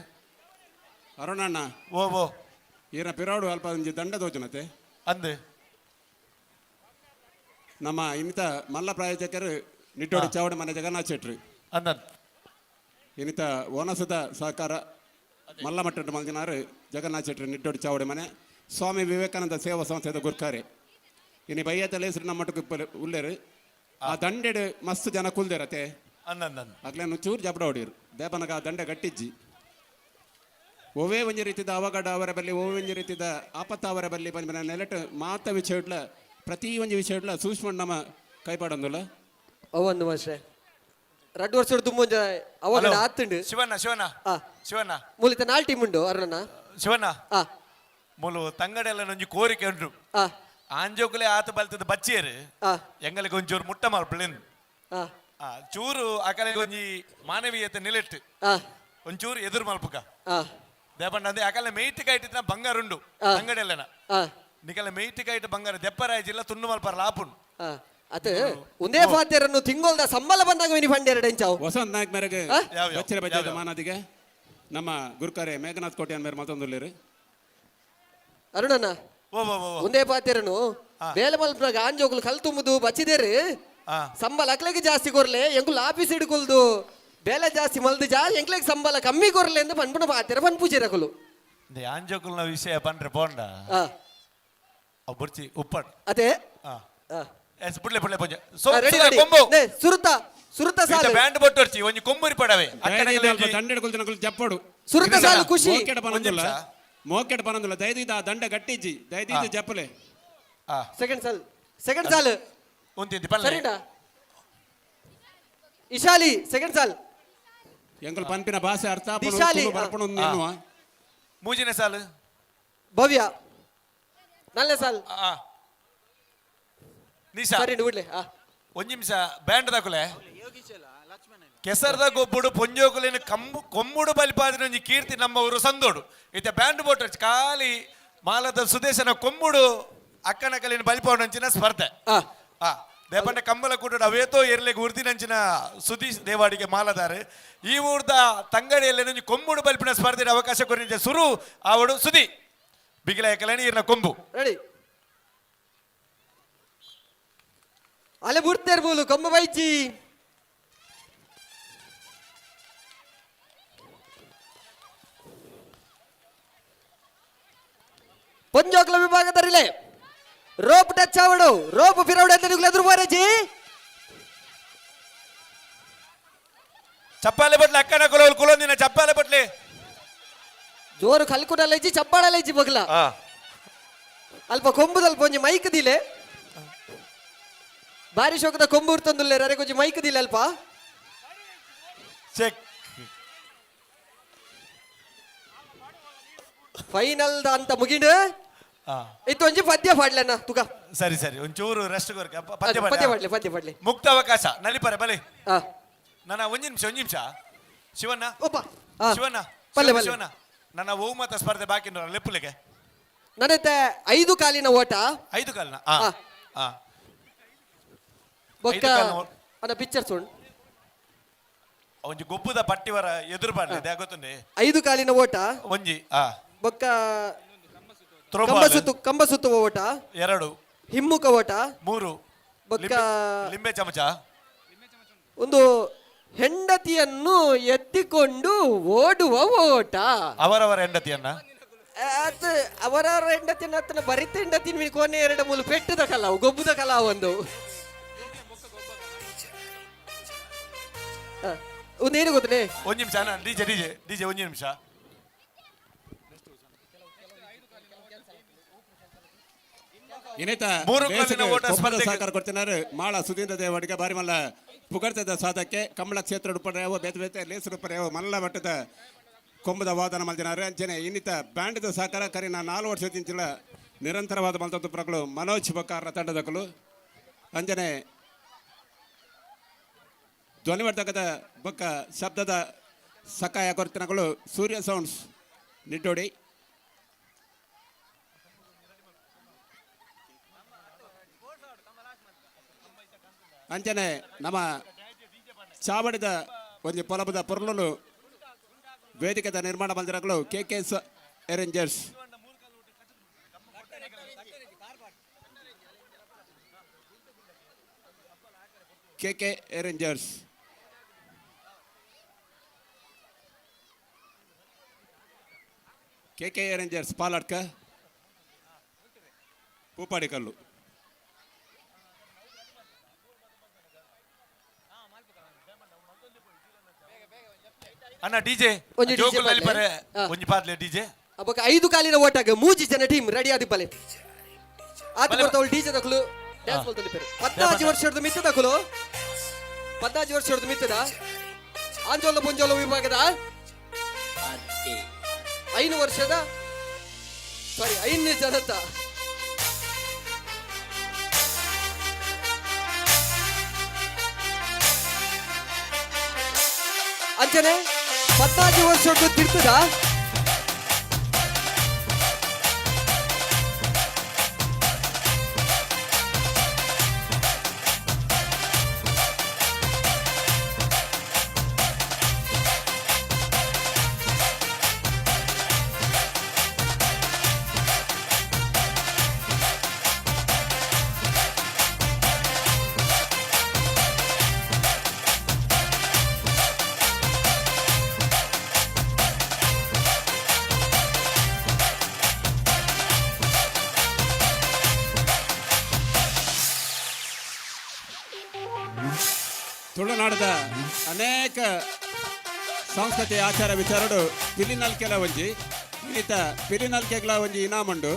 ಅರುಣಣ್ಣ. ಓ ಓ. ಈರ ಪಿರಾಡು ಅಲ್ಪ ಒಂಜಿ ದಂಡ ದೋಚನತೆ. ಅಂದು ನಮ್ಮ ಇನ್ನಿತ ಮಲ್ಲ ಪ್ರಾಯೋಜಕರು ನಿಟ್ಟೋಡಿ ಚಾವಡಿ ಮನೆ ಜಗನ್ನಾಥ್ ಶೆಟ್ರು. ಅಂದನ್. ಇನ್ನಿತ ಓನಸದ ಸಹಕಾರ ಮಲ್ಲ ಮಟ್ಟದ ಮಲ್ದಿನಾರು ಜಗನ್ನಾಥ್ ಶೆಟ್ರು ನಿಟ್ಟೋಡಿ ಚಾವಡಿ ಮನೆ ಸ್ವಾಮಿ ವಿವೇಕಾನಂದ ಸೇವಾ ಸಂಸ್ಥೆದ ಗುರ್ಕಾರೆ. ಇನಿ ಬೈಯತಲೆ ಹೆಸರು ನಮ್ಮ ಮಟ್ಟಕ್ಕೆ ಉಲ್ಲೇರು. ಆ ದಂಡೆಡು ಮಸ್ತ್ ಜನ ಕುಲ್ದೇರತೆ. ಅಂದನ್. ಅಗ್ಲೇನು ಚೂರು ಜಬಡ ಹೊಡೀರು ದೇಪನಗ ಆ ದಂಡೆ ಗಟ್ಟಿಜ್ಜಿ. ಒವೇ ಒಂಜಿ ರೀತಿದ ಅವಘಡ ಅವರ ಬಲ್ಲಿ, ಒವೇ ಒಂಜಿ ರೀತಿದ ಆಪತ್ತ ಅವರ ಬಲ್ಲಿ ಬಂದ ನೆಲೆಟ್ ಮಾತ ವಿಷಯ ಇಡ್ಲ, ಪ್ರತಿ ಒಂಜಿ ವಿಷಯ ಇಡ್ಲ ಸೂಕ್ಷ್ಮ ನಮ್ಮ ಕೈಪಾಡೊಂದುಲ್ಲ. ಅವೊಂದು ಮಾಸ್ಟ್ರೆ ರಡ್ಡು ವರ್ಷ ತುಂಬ ಅವಘಡ ಆತುಂಡು. ಶಿವಣ್ಣ, ಶಿವಣ್ಣ, ಶಿವಣ್ಣ. ಮೂಲಿತ ನಾಲ್ ಟೀಮ್ ಉಂಡು ಅರುಣಣ್ಣ. ಶಿವಣ್ಣ, ಮೂಲು ತಂಗಡೆ ಎಲ್ಲ ಒಂಜಿ ಕೋರಿಕೆ ಉಂಟು. ಆಂಜೋಕುಲೆ ಆತ ಬಲ್ತದ ಬಚ್ಚಿಯರು ಎಂಗಲಿಗೆ ಒಂಚೂರು ಮುಟ್ಟ ಮಾಲ್ಪಳಿನ್ ಚೂರು ಅಕಲೆಗೆ ಒಂಜಿ ಮಾನವೀಯತೆ ನಿಲೆಟ್ಟು ಒಂಚೂರು ಎದುರು ಮಲ್ಪುಕ ದೇಪಂಡ ಅಂದ್ರೆ ಅಕಲೆ ಮೇಯ್ತಿ ಕೈಟಿನ ಬಂಗಾರ ಉಂಡು ತಂಗಡೆ ಎಲ್ಲನ. ನಿಕಲೆ ಮೇಯ್ತಿ ಕೈಟ್ ಬಂಗಾರ ದೆಪ್ಪರಾಯ ಜಿಲ್ಲಾ ತುಂಡು ಮಲ್ಪರ ಲಾಪುಂಡು. ಅತ ಒಂದೇ ಫಾದ್ಯರನ್ನು ತಿಂಗೊಲ್ದ ಸಂಬಳ ಬಂದಾಗ ವಿನಿ ಫಂಡೇರ ಡೆಂಚಾವು. ವಸಂತ್ ನಾಯಕ್ ಮೇರೆಗೆ ಬಚ್ಚರ ಬಜ್ಜದ ಮಾನಾದಿಗೆ ನಮ್ಮ ಗುರುಕಾರೆ ಮೇಘನಾಥ್ ಕೋಟೆಯನ್ ಮೇರೆ ಮತ್ತೊಂದುಲ್ಲೇರು. ಅರುಣಣ್ಣ, ಒಂದೇ ಪಾತೆರನು ಬೇಲೆ ಮಲ್ಪನಾಗ ಆಂಜೋಕುಲು ಕಲ್ ತುಂಬುದು ಬಚ್ಚಿದೇರು ಸಂಬಳ ಅಕ್ಲೆಗೆ ಜಾಸ್ತಿ ಕೊರ್ಲೆ, ಎಂಕುಲು ಆಫೀಸ್ ಹಿಡ್ಕೊಲ್ದು ಬೇಲೆ ಜಾಸ್ತಿ ಮಲ್ದು ಜಾ ಎಂಕ್ಲೆಗ್ ಸಂಬಳ ಕಮ್ಮಿ ಕೊರ್ಲೆ ಅಂತ ಪನ್ಪುನ ಪಾತೆರ ಪನ್ಪುಜೆರಕುಲು. ಆಂಜೋಕುಲ್ನ ವಿಷಯ ಪನ್ರೆ ಪೋಂಡ ಅವು ಬುರ್ಚಿ ಉಪ್ಪಡ್. ಅದೇ. ಎಸ್ ಬುಡ್ಲೆ ಬುಡ್ಲೆ ಪಂಜ. Ready ready. ಕೊಂಬು. ಸುರುತ ಸುರುತ ಸಾಲು. ಬ್ಯಾಂಡ್ ಬೊಟ್ಟೊರ್ಚಿ ಒಂಜಿ ಕೊಂಬುರಿ ಪಡವೆ. ದಂಡೆ ಹಿಡ್ಕೊಲ್ದಿನಕುಲು ಜಪ್ಪಡು. ಸುರುತ ಸಾಲು ಖುಷಿ. ಮೋಕೆಡ ಪನೊಂದುಲ್ಲ, ಮೋಕೆಡ ಪನೊಂದುಲ್ಲ. ದಯದೀದ ಆ ದಂಡ ಗಟ್ಟಿಜ್ಜಿ, ದಯದೀದ ಜಪ್ಪಲೆ. ಸೆಕೆಂಡ್ ಸಾಲ್, ಸೆಕೆಂಡ್ ಸಾಲ್. ಉಂತಿಂತಿ ಪಲ್ಲೆ. ಸರಿನಾ ಇಶಾಲಿ ಸೆಕೆಂಡ್ ಸಾಲ್. ಎಂಕುಲು ಪನ್ಪಿನ ಭಾಷೆ ಅರ್ಥ ದಿಶಾಲಿ, ಬರ್ಪಣ ಎನ್ನುವ. ಮೂಜಿನ ಸಾಲು. ಭವ್ಯ ನಾಲ್ನೇ ಸಾಲ್. ನಿಶಾ. ಸರಿ ಬಿಡ್ಲೆ. ಒಂಜಿ ನಿಮಿಷ ಬ್ಯಾಂಡ್ ದಾಕುಲೆ. ಕೆಸರ್ದ ಗೊಬ್ಬುಡು ಪೊಂಜೋಕುಲೇನು ಕಂಬು ಕೊಂಬುಡು ಬಲಿಪಾದಿನ ಒಂಜಿ ಕೀರ್ತಿ ನಮ್ಮ ಊರು ಸಂದೋಡು. ಇತ್ತೆ ಬ್ಯಾಂಡ್ ಬೋಟ್ ಖಾಲಿ ಮಾಲದ ಸುದೇಶನ ಕೊಂಬುಡು ಅಕ್ಕನ ಕಲಿನ ಬಲಿಪಾವನಂಚಿನ ಸ್ಪರ್ಧೆ. ದೇಪಂಡ ಕಂಬಲ ಕೂಟಡು ಅವೇತೋ ಎರ್ಲೆಗ್ ಉರ್ದಿನಂಚಿನ ಸುದೀಶ್ ದೇವಾಡಿಗೆ ಮಾಲದಾರು ಈ ಊರ್ದ ತಂಗಡಿಯಲ್ಲಿ ಒಂಜಿ ಕೊಂಬುಡು ಬಲ್ಪಿನ ಸ್ಪರ್ಧೆ ಅವಕಾಶ ಕೊರಿನ ಸುರು ಆವಡು ಸುದಿ ಬಿಗಿಲ ಎಕಲೇನಿ ಇರ್ನ ಕೊಂಬು. ರೆಡಿ ಅಲೆ ಬುಡ್ತೇರ್ ಬೋಲು ಕೊಂಬ ಬೈಚಿ. ಪೊಂಜೋಕ್ಲ ವಿಭಾಗದ ರಿಲೇ ರೋಪ್ ಟಚ್ ಆವಡು ರೋಪ್ ಫಿರೌಡ್ ಅಂತ ನಿಗುಲು ಎದುರು ಬಾರಜಿ. ಚಪ್ಪಾಲೆ ಬಟ್ಲೆ ಅಕ್ಕನ ಕುಲೋಲ್ ಕುಲೊಂದಿನ ಚಪ್ಪಾಲೆ ಬಟ್ಲೆ. ಜೋರು ಕಲ್ಕುಡಲ್ಲ ಇಜ್ಜಿ ಚಪ್ಪಾಳಲ್ಲ ಇಜ್ಜಿ ಬಗ್ಲ. ಅಲ್ಪ ಕೊಂಬುದಲ್ಪ ಒಂಜಿ ಮೈಕ್ ದಿಲೆ. ಬಾರಿ ಶೋಕದ ಕೊಂಬು ಉರ್ತೊಂದುಲ್ಲೆ ಅರೆ ಒಂಜಿ ಮೈಕ್ ದಿಲೆ ಅಲ್ಪ. ಚೆಕ್. ಫೈನಲ್ ಅಂತ ಮುಗಿಂಡು. ಇತ್ತು ಒಂಜಿ ಪದ್ಯ ಪಾಡ್ಲೆನ ತುಕ. ಸರಿ ಸರಿ ಒಂಚೂರು ರೆಸ್ಟ್ ಕೊರ್ಕ ಪದ್ಯ ಪದ್ಯ ಪಾಡ್ಲೆ ಪದ್ಯ ಪಾಡ್ಲೆ. ಮುಕ್ತ ಅವಕಾಶ ನಲಿಪರೆ ಬಲೆ. ನನ್ನ ಒಂಜಿ ನಿಮಿಷ ಒಂಜಿ ನಿಮಿಷ ಶಿವಣ್ಣ. ಶಿವಣ್ಣ ಪಲ್ಲೆ ಶಿವಣ್ಣ ನನ್ನ ಬಹುಮತ ಸ್ಪರ್ಧೆ ಬಾಕಿ ಲೆಪ್ಪುಲೆಗೆ. ನನ್ನತ್ತೆ 5 ಕಾಲಿನ ಓಟ. 5 ಕಾಲಿನ ಬೊಕ್ಕ ಅನ್ನ ಪಿಕ್ಚರ್ ಸುಣ್. ಒಂಜಿ ಗೊಬ್ಬುದ ಪಟ್ಟಿವರ ಎದುರು ಬಾರ್ಲಿ ಗೊತ್ತುಂಡೆ. 5 ಕಾಲಿನ ಓಟ. ಒಂಜಿ ಬೊಕ್ಕ ಕಂಬ ಸುತ್ತುವ ಓಟ 2, ಹಿಮ್ಮುಖ ಓಟ 3, ಬೊಕ್ಕ ಲಿಂಬೆ ಚಮಚ. ಒಂದು ಹೆಂಡತಿಯನ್ನು ಎತ್ತಿಕೊಂಡು ಓಡುವ ಓಟ. ಅವರವರ ಹೆಂಡತಿಯನ್ನ ಅವರವರ ಹೆಂಡತಿಯನ್ನ ಆತನ ಬರಿತ ಹೆಂಡತಿನ ಕೊನೆ 2 3 ಪೆಟ್ಟದ ಕಲಾವು ಗೊಬ್ಬುದ ಕಲಾವು ಒಂದು. ಒಂದೇನು ಗೊತ್ತೇ ಒಂದ್ ನಿಮಿಷ ಡಿಜೆ ಡಿಜೆ ಡಿಜೆ ಒಂದ್ ನಿಮಿಷ. ಸಹಕಾರ ಕೊಡ್ತಿದ್ದಾರೆ ಮಾಳ ಸುಧೀಂದ್ರ ದೇವಡಿಗೆ ಬಾರಿ ಮಲ್ಲ ಪುಗರ್ತದ ಸಾಧಕ್ಕೆ ಕಮಲ ಕ್ಷೇತ್ರ ರೂಪರೇವು ಬೇತೆ ಬೇತೆ ಲೇಸ್ ರೂಪರೇವು ಮಲ್ಲ ಮಟ್ಟದ ಕೊಂಬದ ವಾದನ ಮಲ್ದಿನಾರೆ. ಅಂಚನೆ ಇನ್ನಿತ ಬ್ಯಾಂಡ್ದ ಸಹಕಾರ ಕರಿನ 4 ವರ್ಷದಿಂಚಿಲ ನಿರಂತರವಾದ ಮಲ್ತದ್ದು ಪ್ರಕಲು ಮನೋಜ್ ಬಕ್ಕಾರ ತಂಡದಕಲು. ಅಂಜನೆ ಧ್ವನಿವರ್ಧಕದ ಬೊಕ್ಕ ಶಬ್ದದ ಸಕಾಯ ಕೊರ್ತಿನಗಳು ಸೂರ್ಯ ಸೌಂಡ್ಸ್ ನಿಟ್ಟೋಡಿ. ಅಂಚನೆ ನಮ್ಮ ಚಾವಡಿದ ಒಂಜಿ ಪೊಲಬದ ಪೊರ್ಲುನು ವೇದಿಕೆದ ನಿರ್ಮಾಣ ಮಂದಿರಗಳು K K arrangers. K K arrangers. K K arrangers Paladka Poopadikallu. ಅಣ್ಣ ಡಿಜೆ ಒಂಜಿ ಡಿಜೆ ನಲಿಪರೆ ಒಂಜಿ ಪಾಡ್ಲೆ ಡಿಜೆ. ಅಬ್ಬಕ 5 ಕಾಲಿನ ಓಟಾಗ 3 ಜನ ಟೀಮ್ ರೆಡಿ ಆದಿಪ್ಪಲೆ. ಆತ ಕೊಡ್ತಾವಳು ಡಿಜೆ ದಕಲು ಡ್ಯಾನ್ಸ್ ಮಲ್ತೊಂದಿಪ್ಪೆರು. 14 ವರ್ಷದ ಮಿತ್ತದಕಲು 14 ವರ್ಷದ ಮಿತ್ತದ ಆಂಜೋಲ ಪೊಂಜೋಲ ವಿಭಾಗದ 5 ವರ್ಷದ ಸಾರಿ 5 ಜನತ ಅಂಚನೆ 14 ವರ್ಷದ ತಿರ್ತದ ತುಳುನಾಡದ ಅನೇಕ ಸಂಸ್ಕೃತಿ ಆಚಾರ ವಿಚಾರಡು ಪಿಲಿನಲ್ಕೆಲ ಒಂಜಿ ಇನ್ನಿತ ಪಿಲಿನಲ್ಕೆಗಳ ಒಂಜಿ ಇನಾಮುಂಡು.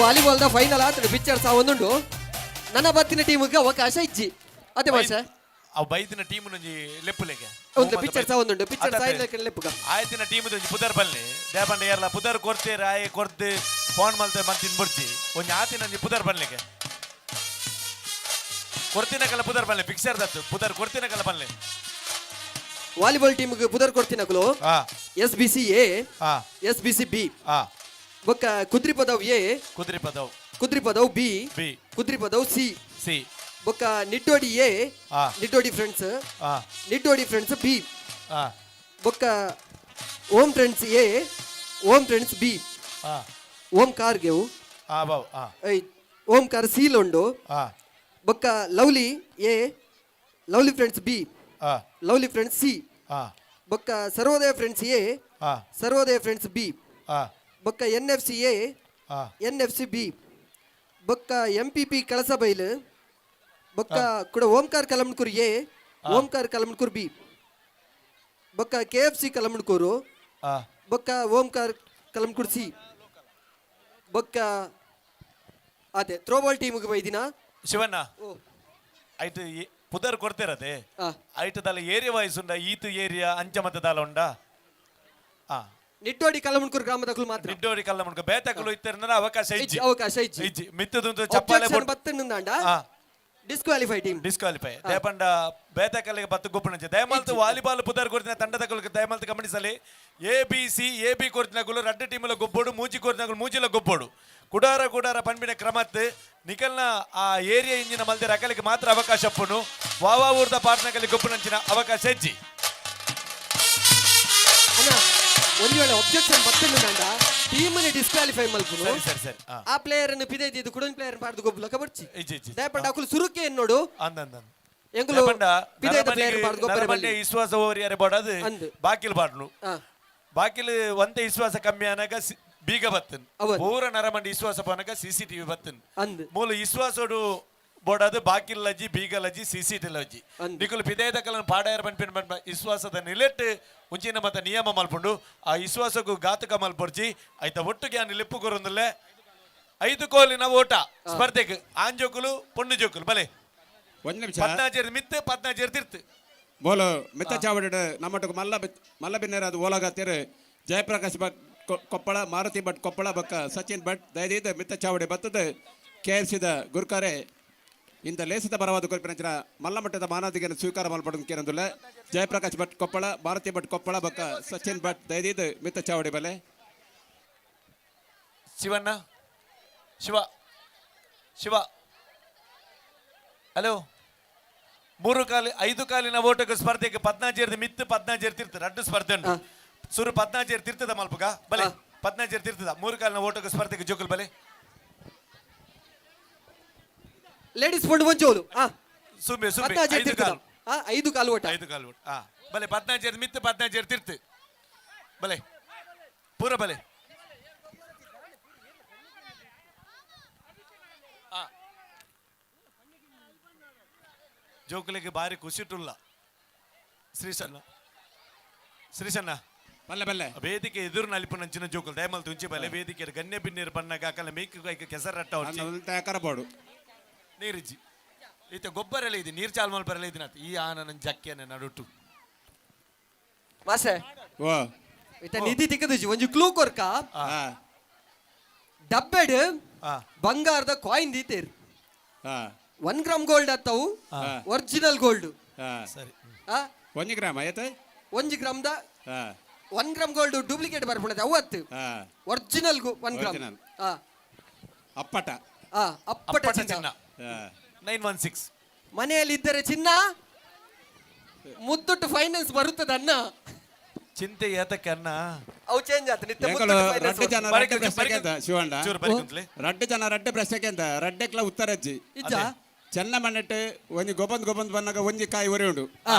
ವಾಲಿಬಾಲ್ the final ಆತಡು ಪಿಕ್ಚರ್ ಸಹ ಒಂದುಂಡು. ನನ್ನ ಬತ್ತಿನ ಟೀಮ್ಗೆ ಅವಕಾಶ ಇಜ್ಜಿ ಅದೇ ಭಾಷೆ ಅವು ಬೈದಿನ ಟೀಮ್ ಒಂಜಿ ಲೆಪ್ಪುಲೆಗೆ ಒಂದು ಪಿಕ್ಚರ್ ಸಹ ಒಂದುಂಡು ಪಿಕ್ಚರ್ ಸಹ ಇಲ್ಲ ಲೆಪ್ಪುಗ ಆಯ್ತಿನ ಟೀಮ್ ಒಂಜಿ ಪುದರ್ ಬಲ್ಲೆ ದೇಪಂಡ ಏರ್ಲ ಪುದರ್ ಕೊರ್ತೇರ ಆಯೆ ಕೊರ್ದು ಫೋನ್ ಮಲ್ತೆ ಮಂತಿನ ಬುಡ್ಚಿ ಒಂಜಿ ಆತಿನ ಒಂಜಿ ಪುದರ್ ಬಲ್ಲೆಗೆ. ಕೊರ್ತಿನಕಲ ಪುದರ್ ಬಲ್ಲೆ ಪಿಕ್ಚರ್ ದತ್ತು ಪುದರ್ ಕೊರ್ತಿನಕಲ ಬಲ್ಲೆ. ವಾಲಿಬಾಲ್ ಟೀಮ್ ಪುದರ್ ಕೊಡ್ತಿನಕುಲು S B C A, S B C B, ಬೊಕ್ಕ Kudripadavu A, Kudripadavu, Kudripadavu B, B, Kudripadavu C, C, ಬೊಕ್ಕ Niddodi A, Niddodi friends, Niddodi friends B, ಬೊಕ್ಕ Om friends A, Om friends B, Om car ಗೆವು Omkar ಸೀಲ್ ಉಂಡು, ಬೊಕ್ಕ lovely A, lovely friends B, lovely friends C, ಬೊಕ್ಕ Sarvodaya friends A, Sarvodaya friends B, ಬೊಕ್ಕ N F C A, N F C B, ಬೊಕ್ಕ M P P ಕಳಸಬೈಲ್, ಬೊಕ್ಕ ಕೂಡ ಓಂಕಾರ್ ಕಲಮಣ್ಕೂರ್ ಎ, Omkar ಕಲಮಣ್ಕೂರ್ B, ಬೊಕ್ಕ ಕೆ ಎಫ್ ಸಿ ಕಲಮಣ್ಕೂರು, ಬೊಕ್ಕ ಓಂಕಾರ್ ಕಲಮಣ್ಕೂರ್ ಸಿ, ಬೊಕ್ಕ ಅದೇ ಥ್ರೋಬಾಲ್ ಟೀಮ್ಗೆ ಬೈದಿನ. ಶಿವಣ್ಣ ಐಟ್ ಪುದರ್ ಕೊಡ್ತಿರತೆ ಐಟದಲ್ಲ ಏರಿಯಾ ವಾಯ್ಸ್ ಉಂಡ ಈತು ಏರಿಯಾ ಅಂಚ ಮತ್ತದಾಲ ಉಂಡ. ನಿಟ್ಟೋಡಿ ಕಲ್ಲಮುಣ್ಕೂರು ಗ್ರಾಮದಕುಲು ಮಾತ್ರ. ನಿಟ್ಟೋಡಿ ಕಲ್ಲಮುಣ್ಕೂರು ಬೇತಕುಲು ಇತ್ತೆರ್ನ ಅವಕಾಶ ಇಜ್ಜಿ. ಅವಕಾಶ ಇಜ್ಜಿ. ಇಜ್ಜಿ ಮಿತ್ತದಂತ ಚಪ್ಪಾಳೆ ಬತ್ತನ್ನುಂದಾಂಡ ಡಿಸ್ಕ್ವಾಲಿಫೈ ಟೀಮ್. ಡಿಸ್ಕ್ವಾಲಿಫೈ ದೇಪಂಡ ಬೇತಕಲಿಗೆ ಬತ್ತು ಗೊಬ್ಬುನಂಚೆ ದಯಮಲ್ತು ವಾಲಿಬಾಲ್ ಪುದರ್ ಕೊರ್ತಿನ ತಂಡದಕುಲು ದಯಮಲ್ತು ಗಮನಿಸಲಿ. A B C A B ಕೊರ್ತಿನಕುಲು ರಡ್ಡು ಟೀಮುಲ ಗೊಬ್ಬೋಡು, ಮೂಜಿ ಕೊರ್ತಿನಕುಲು ಮೂಜಿಲ ಗೊಬ್ಬೋಡು. ಕುಡಾರ ಕುಡಾರ ಪನ್ಪಿನ ಕ್ರಮತ್ ನಿಕಲ್ನ ಆ ಏರಿಯಾ ಇಂಜಿನ ಮಲ್ದೆ ರಕಲಿಗೆ ಮಾತ್ರ ಅವಕಾಶ ಪುನು ವಾವಾ ಊರ್ದ ಪಾರ್ಟ್ನಕಲಿ ಗೊಬ್ಬುನಂಚಿನ ಅವಕಾಶ ಹೆಚ್ಚಿ. ಒಂದು ವೇಳೆ ಒಬ್ಜೆಕ್ಷನ್ ಬತ್ತನ್ನುಂದಾಂಡ ಟೀಮ್ ಡಿಸ್ಕ್ವಾಲಿಫೈ ಮಲ್ಪುನು. ಸರಿ ಸರಿ ಸರಿ. ಆ ಪ್ಲೇಯರ್ ಅನ್ನು ಪಿದೈದಿದ್ದು ಕುಡೊಂದು ಪ್ಲೇಯರ್ ಪಾಡ್ದು ಗೊಬ್ಬುಲಕ ಬರ್ಚಿ. ಇಜ್ಜಿ ಇಜ್ಜಿ. ದಯಪಂಡ ಅಕುಲು ಸುರುಕೆ ನೋಡು ಅಂದ ಎಂಕುಲು ಪಿದೈದ ಪ್ಲೇಯರ್ ಪಾಡ್ದು ಗೊಬ್ಬರ ಬಲ್ಲಿ. ವಿಶ್ವಾಸ ಓರಿಯರೆ ಬೋಡದು ಬಾಕಿಲ್ ಬಾಡ್ನು ಬಾಕಿಲ್ ಒಂತೆ ವಿಶ್ವಾಸ ಕಮ್ಮಿ ಆನಾಗ ಬೀಗ ಬತ್ತನ್, ಪೂರ ನರಮಂಡಿ ವಿಶ್ವಾಸ ಪೋನಾಗ ಸಿಸಿಟಿವಿ ಬತ್ತನ್. ಮೂಲ ವಿಶ್ವಾಸೋಡು ಬೋಡದು ಬಾಕಿಲ್ ಲಜ್ಜಿ ಬೀಗ ಲಜ್ಜಿ ಸಿಸಿಟಿವಿ ಲಜ್ಜಿ ನಿಕುಲು ಪಿದೈದ ಕಲನ್ ಪಾಡಾಯರ ಪನ್ಪಿನ ಪನ್ಪ ವಿಶ್ವಾಸದ ನಿಲೆಟ್ ಉಂಚಿನ ಮತ್ತ ನಿಯಮ ಮಲ್ಪುಂಡು. ಆ ವಿಶ್ವಾಸಕ್ಕೂ ಘಾತಕ ಮಲ್ಪೊರ್ಚಿ ಐತ ಒಟ್ಟುಗೆ ಆ ಲಿಪ್ಪು ಕೊರೊಂದುಲ್ಲೆ. 5 ಕೋಲಿನ ಓಟ ಸ್ಪರ್ಧೆಗೆ ಆಂಜೋಕುಲು ಪೊಣ್ಣು ಜೋಕುಲು ಬಲೆ ಒಂದು ನಿಮಿಷ ಪದ್ನಾಜೇರ್ ಮಿತ್ತು ಪದ್ನಾಜೇರ್ ತಿರ್ತು ಬೋಲು ಮಿತ್ತ ಚಾವಡಿಡ್ ನಮ್ಮಟకు ಮಲ್ಲ ಮಲ್ಲ ಬಿನ್ನೇರ ಅದು ಓಲಾಗತ್ತೀರು ಜಯಪ್ರಕಾಶ್ ಭಟ್ ಕೊಪ್ಪಳ, ಮಾರುತಿ ಭಟ್ ಕೊಪ್ಪಳ, ಬೊಕ್ಕ ಸಚಿನ್ ಭಟ್ ದಯದೀದ ಮಿತ್ತ ಚಾವಡಿ ಬತ್ತದ ಕೆ ಎಫ್ ಸಿದ ಗುರ್ಕಾರೆ ಇಂದ ಲೇಸದ ಬರವಾದ ಕೊಲ್ಪಿನಂಚಿನ ಮಲ್ಲ ಮಟ್ಟದ ಮಾನಾದಿಗೆಯನ್ನು ಸ್ವೀಕಾರ ಮಲ್ಪಡ ಕೇರಂದುಲ್ಲ. ಜಯಪ್ರಕಾಶ್ ಭಟ್ ಕೊಪ್ಪಳ, ಮಾರುತಿ ಭಟ್ ಕೊಪ್ಪಳ, ಬೊಕ್ಕ ಸಚಿನ್ ಭಟ್ ದಯದೀದ ಮಿತ್ತ ಚಾವಡಿ ಬಲೆ. ಶಿವಣ್ಣ ಶಿವ ಶಿವ ಹಲೋ 3 ಕಾಲಿ 5 ಕಾಲಿನ ಓಟಕ್ಕೆ ಸ್ಪರ್ಧೆಗೆ ಪದ್ನಾಜೇರ್ದ ಮಿತ್ತು ಪದ್ನಾಜೇರ್ ತಿರ್ತು ರಡ್ಡು ಸ್ಪರ್ಧೆ ಉಂಟು. ಸುರು ಪದ್ನಾಜೇರ್ ತಿರ್ತದ ಮಲ್ಪುಗ ಬಲೆ ಪದ್ನಾಜೇರ್ ತಿರ್ತದ 3 ಕಾಲಿನ ಓಟಕ್ಕೆ ಸ್ಪರ್ಧೆಗೆ ಜೋಕುಲ್ ಬಲೆ. ಲೇಡೀಸ್ ಫುಡ್ ಒಂಚೋಲು ಸುಂಬೆ ಸುಂಬೆ 5 ಕಾಲು 5 ಕಾಲು ಓಟ 5 ಕಾಲು ಓಟ ಬಲೆ ಪದ್ನಾಜೇರ್ ಮಿತ್ತು ಪದ್ನಾಜೇರ್ ತಿರ್ತು ಬಲೆ ಪೂರ ಬಲೆ. ಜೋಕುಲಿಗೆ ಬಾರಿ ಖುಷಿಟುಲ್ಲ. ಶ್ರೀಶಣ್ಣ ಶ್ರೀಶಣ್ಣ ಬಲ್ಲೆ ಬಲ್ಲೆ ವೇದಿಕೆ ಎದುರು ನಲಿಪು ನಂಚಿನ ಜೋಕುಲು ದಯಮಲ್ ತುಂಚಿ ಬಲೆ ವೇದಿಕೆ ಗಣ್ಯ ಬಿನ್ನೀರು ಬಣ್ಣಗ ಅಕಲ ಮೇಕ್ ಕೈಕ್ ಕೆಸರಟ್ಟ ಕರಬೋಡು ನೀರಿಜ್ಜಿ ಈತ ಗೊಬ್ಬರ ಇದೆ ನೀರು ಚಾಲ್ ಮಲ್ಪರೆಲ್ಲ ಇದಿನ ಈ ಆನ ಜಕ್ಕಿಯನ್ನ ನಡುಟು ಮಾಸೆ ಈತ ನಿಧಿ ತಿಕ್ಕದುಜಿ ಒಂಜಿ ಕ್ಲೂ ಕೊರ್ಕ ಡಬ್ಬೆಡ್ ಬಂಗಾರದ ಕಾಯಿನ್ ದೀತೇರ್ 1 ಗ್ರಾಮ್ ಗೋಲ್ಡ್ ಅತ್ತವು ಒರಿಜಿನಲ್ ಗೋಲ್ಡ್. ಸರಿ 1 ಗ್ರಾಮ್ ಆಯ್ತು 1 gram the 1 gram gold duplicate ಬರ್ಪುಣದ ಅವು ಅತ್ತು ಒರಿಜಿನಲ್ 1 ಗ್ರಾಮ್ ಅಪ್ಪಟ ಅಪ್ಪಟ ಚಿನ್ನ 916. ಮನೆಯಲ್ಲಿ ಇದ್ದರೆ ಚಿನ್ನ ಮುತ್ತುಟ್ಟು ಫೈನಾನ್ಸ್ ಬರುತ್ತದೆ ಅನ್ನ ಚಿಂತೆ ಏತಕ್ಕೆ ಅನ್ನ ಅವು ಚೇಂಜ್ ಆತ ನಿತ್ಯ ರಡ್ಡು ಜನ ರಡ್ಡು ಪ್ರಶ್ನೆಗೆ ಅಂತ ಶಿವಣ್ಣ ರಡ್ಡು ಜನ ರಡ್ಡು ಪ್ರಶ್ನೆಗೆ ಅಂತ ರಡ್ಡೆಕ್ಲ ಉತ್ತರಜ್ಜಿ ಚೆನ್ನ ಮಣ್ಣೆಟ್ಟು ಒಂಜಿ ಗೊಬ್ಬಂದ್ ಗೊಬ್ಬಂದ್ ಬನ್ನಾಗ ಒಂಜಿ ಕಾಯಿ ಒರಿ ಉಂಡು.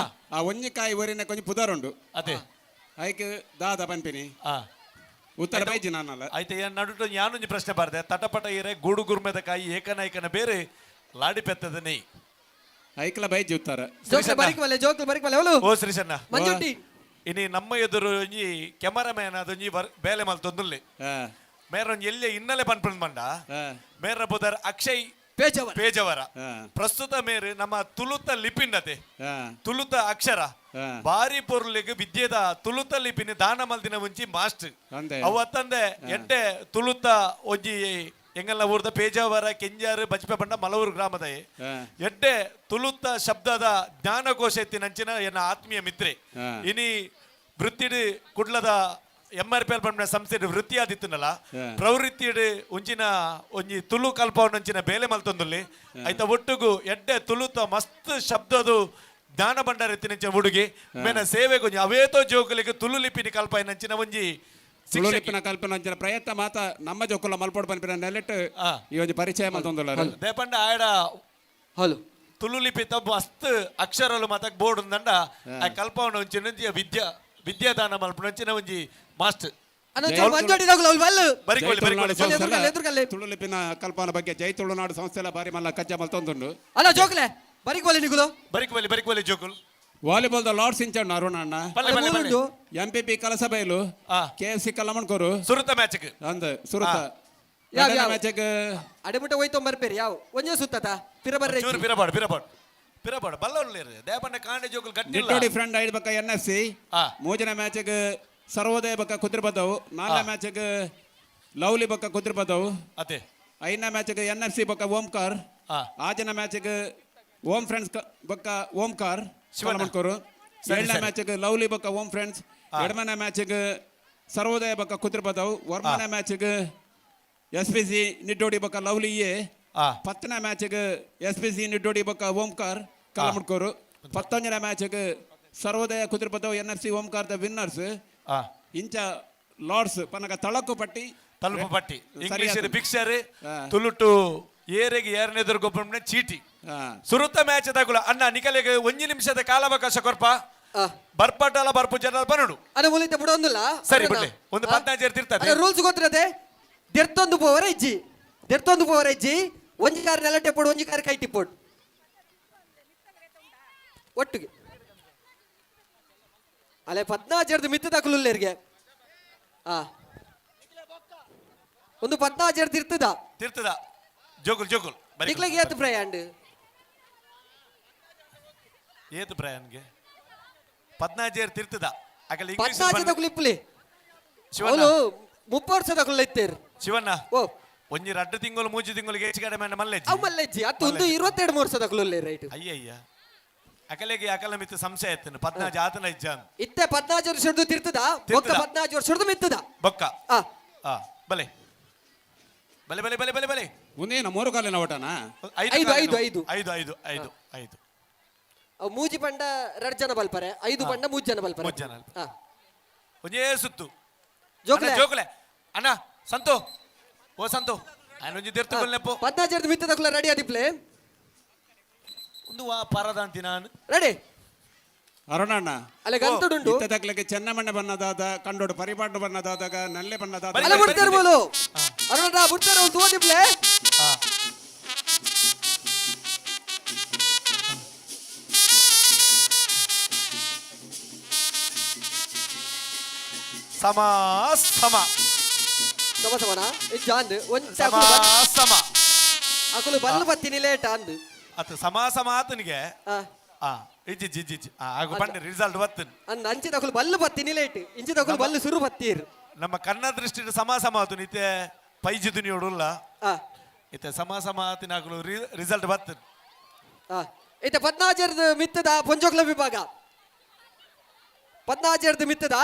ಆ ಒಂಜಿ ಕಾಯಿ ಒರಿನ ಕೊಂಚ ಪುದರ್ ಉಂಡು ಅದೇ ಐಕ್ ದಾದ ಪನ್ಪಿನಿ ಉತ್ತರ ಬೈಜಿ ನಾನಲ್ಲ ಆಯ್ತು ನಡುಟು ಯಾನೊಂಜಿ ಪ್ರಶ್ನೆ ಬಾರ್ದೆ ತಟಪಟ ಇರೆ ಗೂಡು ಗುರ್ಮೆದ ಕಾಯಿ ಏಕನಾಯಕನ ಬೇರೆ ಲಾಡಿ ಪೆತ್ತದ ನೆಯ್ ಐಕ್ಲ ಬೈಜಿ ಉತ್ತರ. ಓ ಶ್ರೀಶಣ್ಣ ಇನಿ ನಮ್ಮ ಎದುರು ಒಂಜಿ ಕೆಮರಾಮ್ಯಾನ್ ಅದೊಂಜಿ ಬೇಲೆ ಮಲ್ತೊಂದುಲ್ಲೆ ಮೇರೊಂಜಿ ಎಲ್ಲೆ ಇನ್ನಲೆ ಪನ್ಪುಂಡು ಮಂಡ ಮೇರ ಬುದರ್ ಅಕ್ಷಯ್ ಪೇಜವರ ಪ್ರಸ್ತುತ ಮೇರು ನಮ್ಮ ತುಳುತ ಲಿಪಿನತೆ ತುಳುತ ಅಕ್ಷರ ಬಾರಿ ಪೊರುಲಿಗೆ ವಿದ್ಯೆದ ತುಳುತ ಲಿಪಿನ ದಾನ ಮಲ್ದಿನ ಒಂಜಿ ಮಾಸ್ಟರ್ ಅವು ಅತ್ತಂದೆ ಎಡ್ಡೆ ತುಳುತ ಒಂಜಿ ಎಂಗಲ್ನ ಊರ್ದ ಪೇಜಾವರ ಕೆಂಜಾರು ಬಜ್ಪೆ ಬಂಡ ಮಲವೂರು ಗ್ರಾಮದ ಎಡ್ಡೆ ತುಳುತ್ತ ಶಬ್ದದ ಜ್ಞಾನಕೋಶ ಎತ್ತಿನಂಚಿನ ಎನ್ನ ಆತ್ಮೀಯ ಮಿತ್ರೆ. ಇನಿ ವೃತ್ತಿಡ್ ಕುಡ್ಲದ M R P L ಪಂಪಿನ ಸಂಸ್ಥೆ ವೃತ್ತಿ ಆದಿತ್ತನಲ್ಲ, ಪ್ರವೃತ್ತಿಡ್ ಒಂಜಿನ ಒಂಜಿ ತುಳು ಕಲ್ಪವನಂಚಿನ ಬೇಲೆ ಮಲ್ತೊಂದುಲ್ಲಿ. ಐತ ಒಟ್ಟುಗು ಎಡ್ಡೆ ತುಳುತ ಮಸ್ತ್ ಶಬ್ದದು ಜ್ಞಾನ ಭಂಡಾರ ಎತ್ತಿನಂಚಿನ ಹುಡುಗಿ ಮೇನ ಸೇವೆಗೆ ಒಂಜಿ ಅವೇತೋ ಜೋಕುಲಿಗೆ ತುಳು ಲಿಪಿನಿ ಕಲ್ಪಾಯಿನಂಚಿನ ಒಂಜಿ ತುಳು ಲಿಪಿನ ಕಲ್ಪನ ಪ್ರಯತ್ನ ಮಾತ ನಮ್ಮ ಜೋಕುಲ ಮಲ್ಪೋಡು ಪನ್ಪಿನ ನೆಲೆಟ್ ಈ ಒಂಜಿ ಪರಿಚಯ ಮಲ್ತೊಂದುಲ್ಲ. ದೇಪಂಡ ಆಯಡ ಹಲೋ ತುಳು ಲಿಪಿ ತಬ್ಬು ಮಸ್ತ್ ಅಕ್ಷರಲು ಮಾತಕ್ ಬೋರ್ಡ್ ಉಂದಂಡ ಆ ಕಲ್ಪವನ ಒಂಚಿನ ವಿದ್ಯಾ ವಿದ್ಯಾದಾನ ಮಲ್ಪುನಂಚಿನ ಒಂಜಿ ಮಾಸ್ಟರ್. ತುಳು ಲಿಪಿನ ಕಲ್ಪನ ಬಗ್ಗೆ ಜೈ ತುಳುನಾಡು ಸಂಸ್ಥೆ ಬಾರಿ ಮಲ್ಲ ಕಜ್ಜ ಮಲ್ತೊಂದುಂಡು. ಅಲ್ಲ ಜೋಕ್ಲೆ ಬರಿಕೋಲಿ ನಿಗುಲು ಬರಿಕೋಲಿ ಬರಿಕೋಲಿ ಜೋಕುಲ್. ವಾಲಿಬಾಲ್ the Lord's ಇಂಚಣ್ಣ ಅರುಣ ಅಣ್ಣ, M P P Kalasa Bailu, K F C Kallamantkur ಸುರುತ match ಅಂದ್ ಸುರುತ ಮ್ಯಾಚ್ ಅಡೆಮುಟ್ಟ ಹೋಯ್ತು ಬರ್ಪೇರಿ ಯಾವ ಒಂಜೇ ಸುತ್ತತ ಪಿರ ಬರ್ರೆ ಚೂರು ಪಿರಬಾಡು ಪಿರಬಾಡು ಪಿರಬಾಡು ಬಲ್ಲ ಉಳ್ಳೇರು ದೇಪಣ್ಣ ಕಾಂಡೆ ಜೋಕುಲ್ ಗಟ್ಟಿ ನಿಟ್ಟೋಡಿ ಫ್ರೆಂಡ್ ಐದು ಬಕ್ಕ N F C, ಮೂಜನೇ ಮ್ಯಾಚ್ಗೆ ಸರ್ವೋದಯ ಬಕ್ಕ ಕುದ್ರಬದ್ದವು, ನಾಲ್ಕನೇ ಮ್ಯಾಚ್ಗೆ ಲವ್ಲಿ ಬಕ್ಕ ಕುದ್ರಬದ್ದವು, ಅದೇ ಐದನೇ ಮ್ಯಾಚ್ಗೆ N F C ಬಕ್ಕ ಓಂಕಾರ್, ಆಜನ ಮ್ಯಾಚ್ಗೆ ಓಂ ಫ್ರೆಂಡ್ಸ್ ಬಕ್ಕ ಓಂಕಾರ್ ಶಿವಮಂಕೂರು, ಏಳನೇ ಮ್ಯಾಚ್ಗೆ ಲವ್ಲಿ ಬಕ್ಕ ಓಂ ಫ್ರೆಂಡ್ಸ್, ಎಡಮನೆ ಮ್ಯಾಚ್ಗೆ ಸರ್ವೋದಯ ಬಕ್ಕ ಕುದ್ರಬದ್ದವು, ವರ್ಮನೆ ಮ್ಯಾಚ್ಗೆ S P C Niddodi ಬಕ್ಕ ಲವ್ಲಿ ಎ, ಪತ್ತನೇ ಮ್ಯಾಚ್ಗೆ S P C Niddodi ಬಕ್ಕ ಓಂಕಾರ್ ಕಲ್ಲಮುಡ್ಕೂರು, ಪತ್ತೊಂದನೇ ಮ್ಯಾಚ್ಗೆ Sarvodaya Kudirabaddavu N F C Omkar the winners. ಇಂಚ ಲಾರ್ಡ್ಸ್ ಪನಗ ತಳಕು ಪಟ್ಟಿ ತಲುಪು ಪಟ್ಟಿ ಇಂಗ್ಲಿಷ್ ಪಿಕ್ಚರ್ ತುಳುಟು ಏರೆಗೆ ಏರನೆದುರು ಗೊಬ್ಬರ ಚೀಟಿ ಸುರುತ ಮ್ಯಾಚ್ ತಗುಲ ಅಣ್ಣ ನಿಕಲೆಗೆ ಒಂಜಿ ನಿಮಿಷದ ಕಾಲಾವಕಾಶ ಕೊರ್ಪ ಬರ್ಪಟಲ ಬರ್ಪು ಜನರ ಬನ್ನಡು ಅಣ್ಣ ಮುಲಿತ ಬಿಡೊಂದಿಲ್ಲ. ಸರಿ ಬಿಡ್ಲಿ ಒಂದು 15 ತಿರ್ತದೆ ರೂಲ್ಸ್ ಗೊತ್ತಿರದೆ ದೆರ್ತೊಂದು ಪೋವರ ಇಜ್ಜಿ ದೆರ್ತೊಂದು ಪೋವರ ಇಜ್ಜಿ ಒಂಜಿ ಕಾರ್ ನೆಲಟೆ ಪೋಡು ಒಂಜಿ ಕಾರ್ ಕೈಟಿ ಪೋಡು ಒಟ್ಟಿಗೆ ಅಲೆ ಪದ್ನಾಜರ್ದು ಮಿತ್ತು ತಕಲುಲ್ಲೇರ್ಗೆ ಆ ಒಂದು ಪದ್ನಾಜರ್ದು ಇರ್ತದ ತಿರ್ತದ ಜೋಗುಲ್ ಜೋಗುಲ್ ನಿಕ್ಲೆಗೆ ಏತು ಪ್ರಯಾಂಡ್ ಏತು ಪ್ರಯಾಣ್ಗೆ ಪದ್ನಾಜೇರ್ ತಿರ್ತದ ಅಕಲ್ ಪದ್ನಾಜ ತಕುಲು ಇಪ್ಪುಲಿ ಶಿವಣ್ಣ 30 ವರ್ಷ ತಕುಲು ಇತ್ತೇರು ಶಿವಣ್ಣ ಓ ಒಂಜಿ ರಡ್ಡು ತಿಂಗಳು ಮೂಜಿ ತಿಂಗಳಿಗೆ ಹೆಚ್ಚು ಕಡಿಮೆ ಮಲ್ಲೆಜ್ಜಿ ಅವು ಮಲ್ಲೆಜ್ಜಿ ಅತ್ತು ಒಂದು 22 ವರ್ಷ ತಕುಲು ರೈಟ್ ಅಯ್ಯಯ್ಯ ಅಕಲೆಗೆ ಅಕಲ ಮಿತ್ತು ಸಂಶಯ ಎತ್ತನು ಪದ್ನಾಜ ಆತನ ಇಜ್ಜ ಇತ್ತೆ 14 ವರ್ಷದ್ದು ತಿರ್ತದ ಬೊಕ್ಕ 14 ವರ್ಷದ್ದು ಮಿತ್ತದ ಬೊಕ್ಕ ಆ ಬಲೆ ಬಲೆ ಬಲೆ ಬಲೆ ಬಲೆ ಬಲೆ ಒಂದೇನ ಮೂರು ಕಾಲಿನ ಓಟನಾ ಐದು ಐದು ಐದು ಐದು ಐದು ಐದು ಐದು ಮೂಜಿ ಪಂಡ ಎರಡು ಜನ ಬಲ್ಪರೆ ಐದು ಪಂಡ ಮೂರು ಜನ ಬಲ್ಪರೆ ಮೂರು ಜನ ಒಂಜೇ ಸುತ್ತು ಜೋಕ್ಲೆ ಜೋಕ್ಲೆ ಅಣ್ಣ ಸಂತು ಓ ಸಂತು ಒಂಜಿ ದೆರ್ತು ಕೊಲ್ಲೆಪ್ಪು 14 ಮಿತ್ತದಕುಲ ರೆಡಿ ಆದಿಪ್ಲೆ ಒಂದು ವಾ ಪರದ ಅಂತಿ ನಾನು ರೆಡಿ ಅರುಣಣ್ಣ ಅಲ್ಲ ಗಂತುಡುಂಡು ಇತ್ತದಕ್ಲೆಗೆ ಚೆನ್ನಮಣ್ಣೆ ಬಣ್ಣದಾದ ಕಂಡೋಡು ಪರಿಪಾಡು ಬಣ್ಣದಾದಾಗ ನಲ್ಲೆ ಬಣ್ಣದಾದ ಅಲ್ಲ ಬಿಡ್ತಾರೆ ಬೋಲು ಅರುಣಣ್ಣ ಬಿಡ್ತಾರೆ ಒಂದು ಓದಿಪ್ಲೆ ಸಮ ಸಮ ಸಮ ಸಮನ ಇಜ್ಜ ಅಂದ್ ಒಂಜಿ ಸಮ ಸಮ ಅಕುಲು ಬಲ್ಲು ಬತ್ತೀನಿ ಲೇಟ್ ಅಂದ್ ಅತ್ ಸಮ ಸಮ ಆತನಿಗೆ ಆ ಇಜ್ಜಿ ಇಜ್ಜಿ ಇಜ್ಜಿ ಆಗು ಬನ್ನಿ ರಿಸಲ್ಟ್ ಬತ್ತನ್ ಅಂದ್ ಅಂಚಿದ ಅಕುಲು ಬಲ್ಲು ಬತ್ತೀನಿ ಲೇಟ್ ಇಂಚಿದ ಅಕುಲು ಬಲ್ಲು ಸುರು ಬತ್ತೀರ್ ನಮ್ಮ ಕಣ್ಣ ದೃಷ್ಟಿಡ್ ಸಮ ಸಮ ಆತು ಇತ್ತೆ ಪೈಜಿ ದುನಿಯೋಡುಲ್ಲ ಇತ್ತೆ ಸಮ ಸಮ ಆತಿನ ಅಕುಲು ರಿಸಲ್ಟ್ ಬತ್ತನ್ ಇತ್ತೆ ಪದ್ನಾಜರ್ದ ಮಿತ್ತದ ಪೊಂಜೋಕ್ಲ ವಿಭಾಗ ಪದ್ನಾಜರ್ದ ಮಿತ್ತದ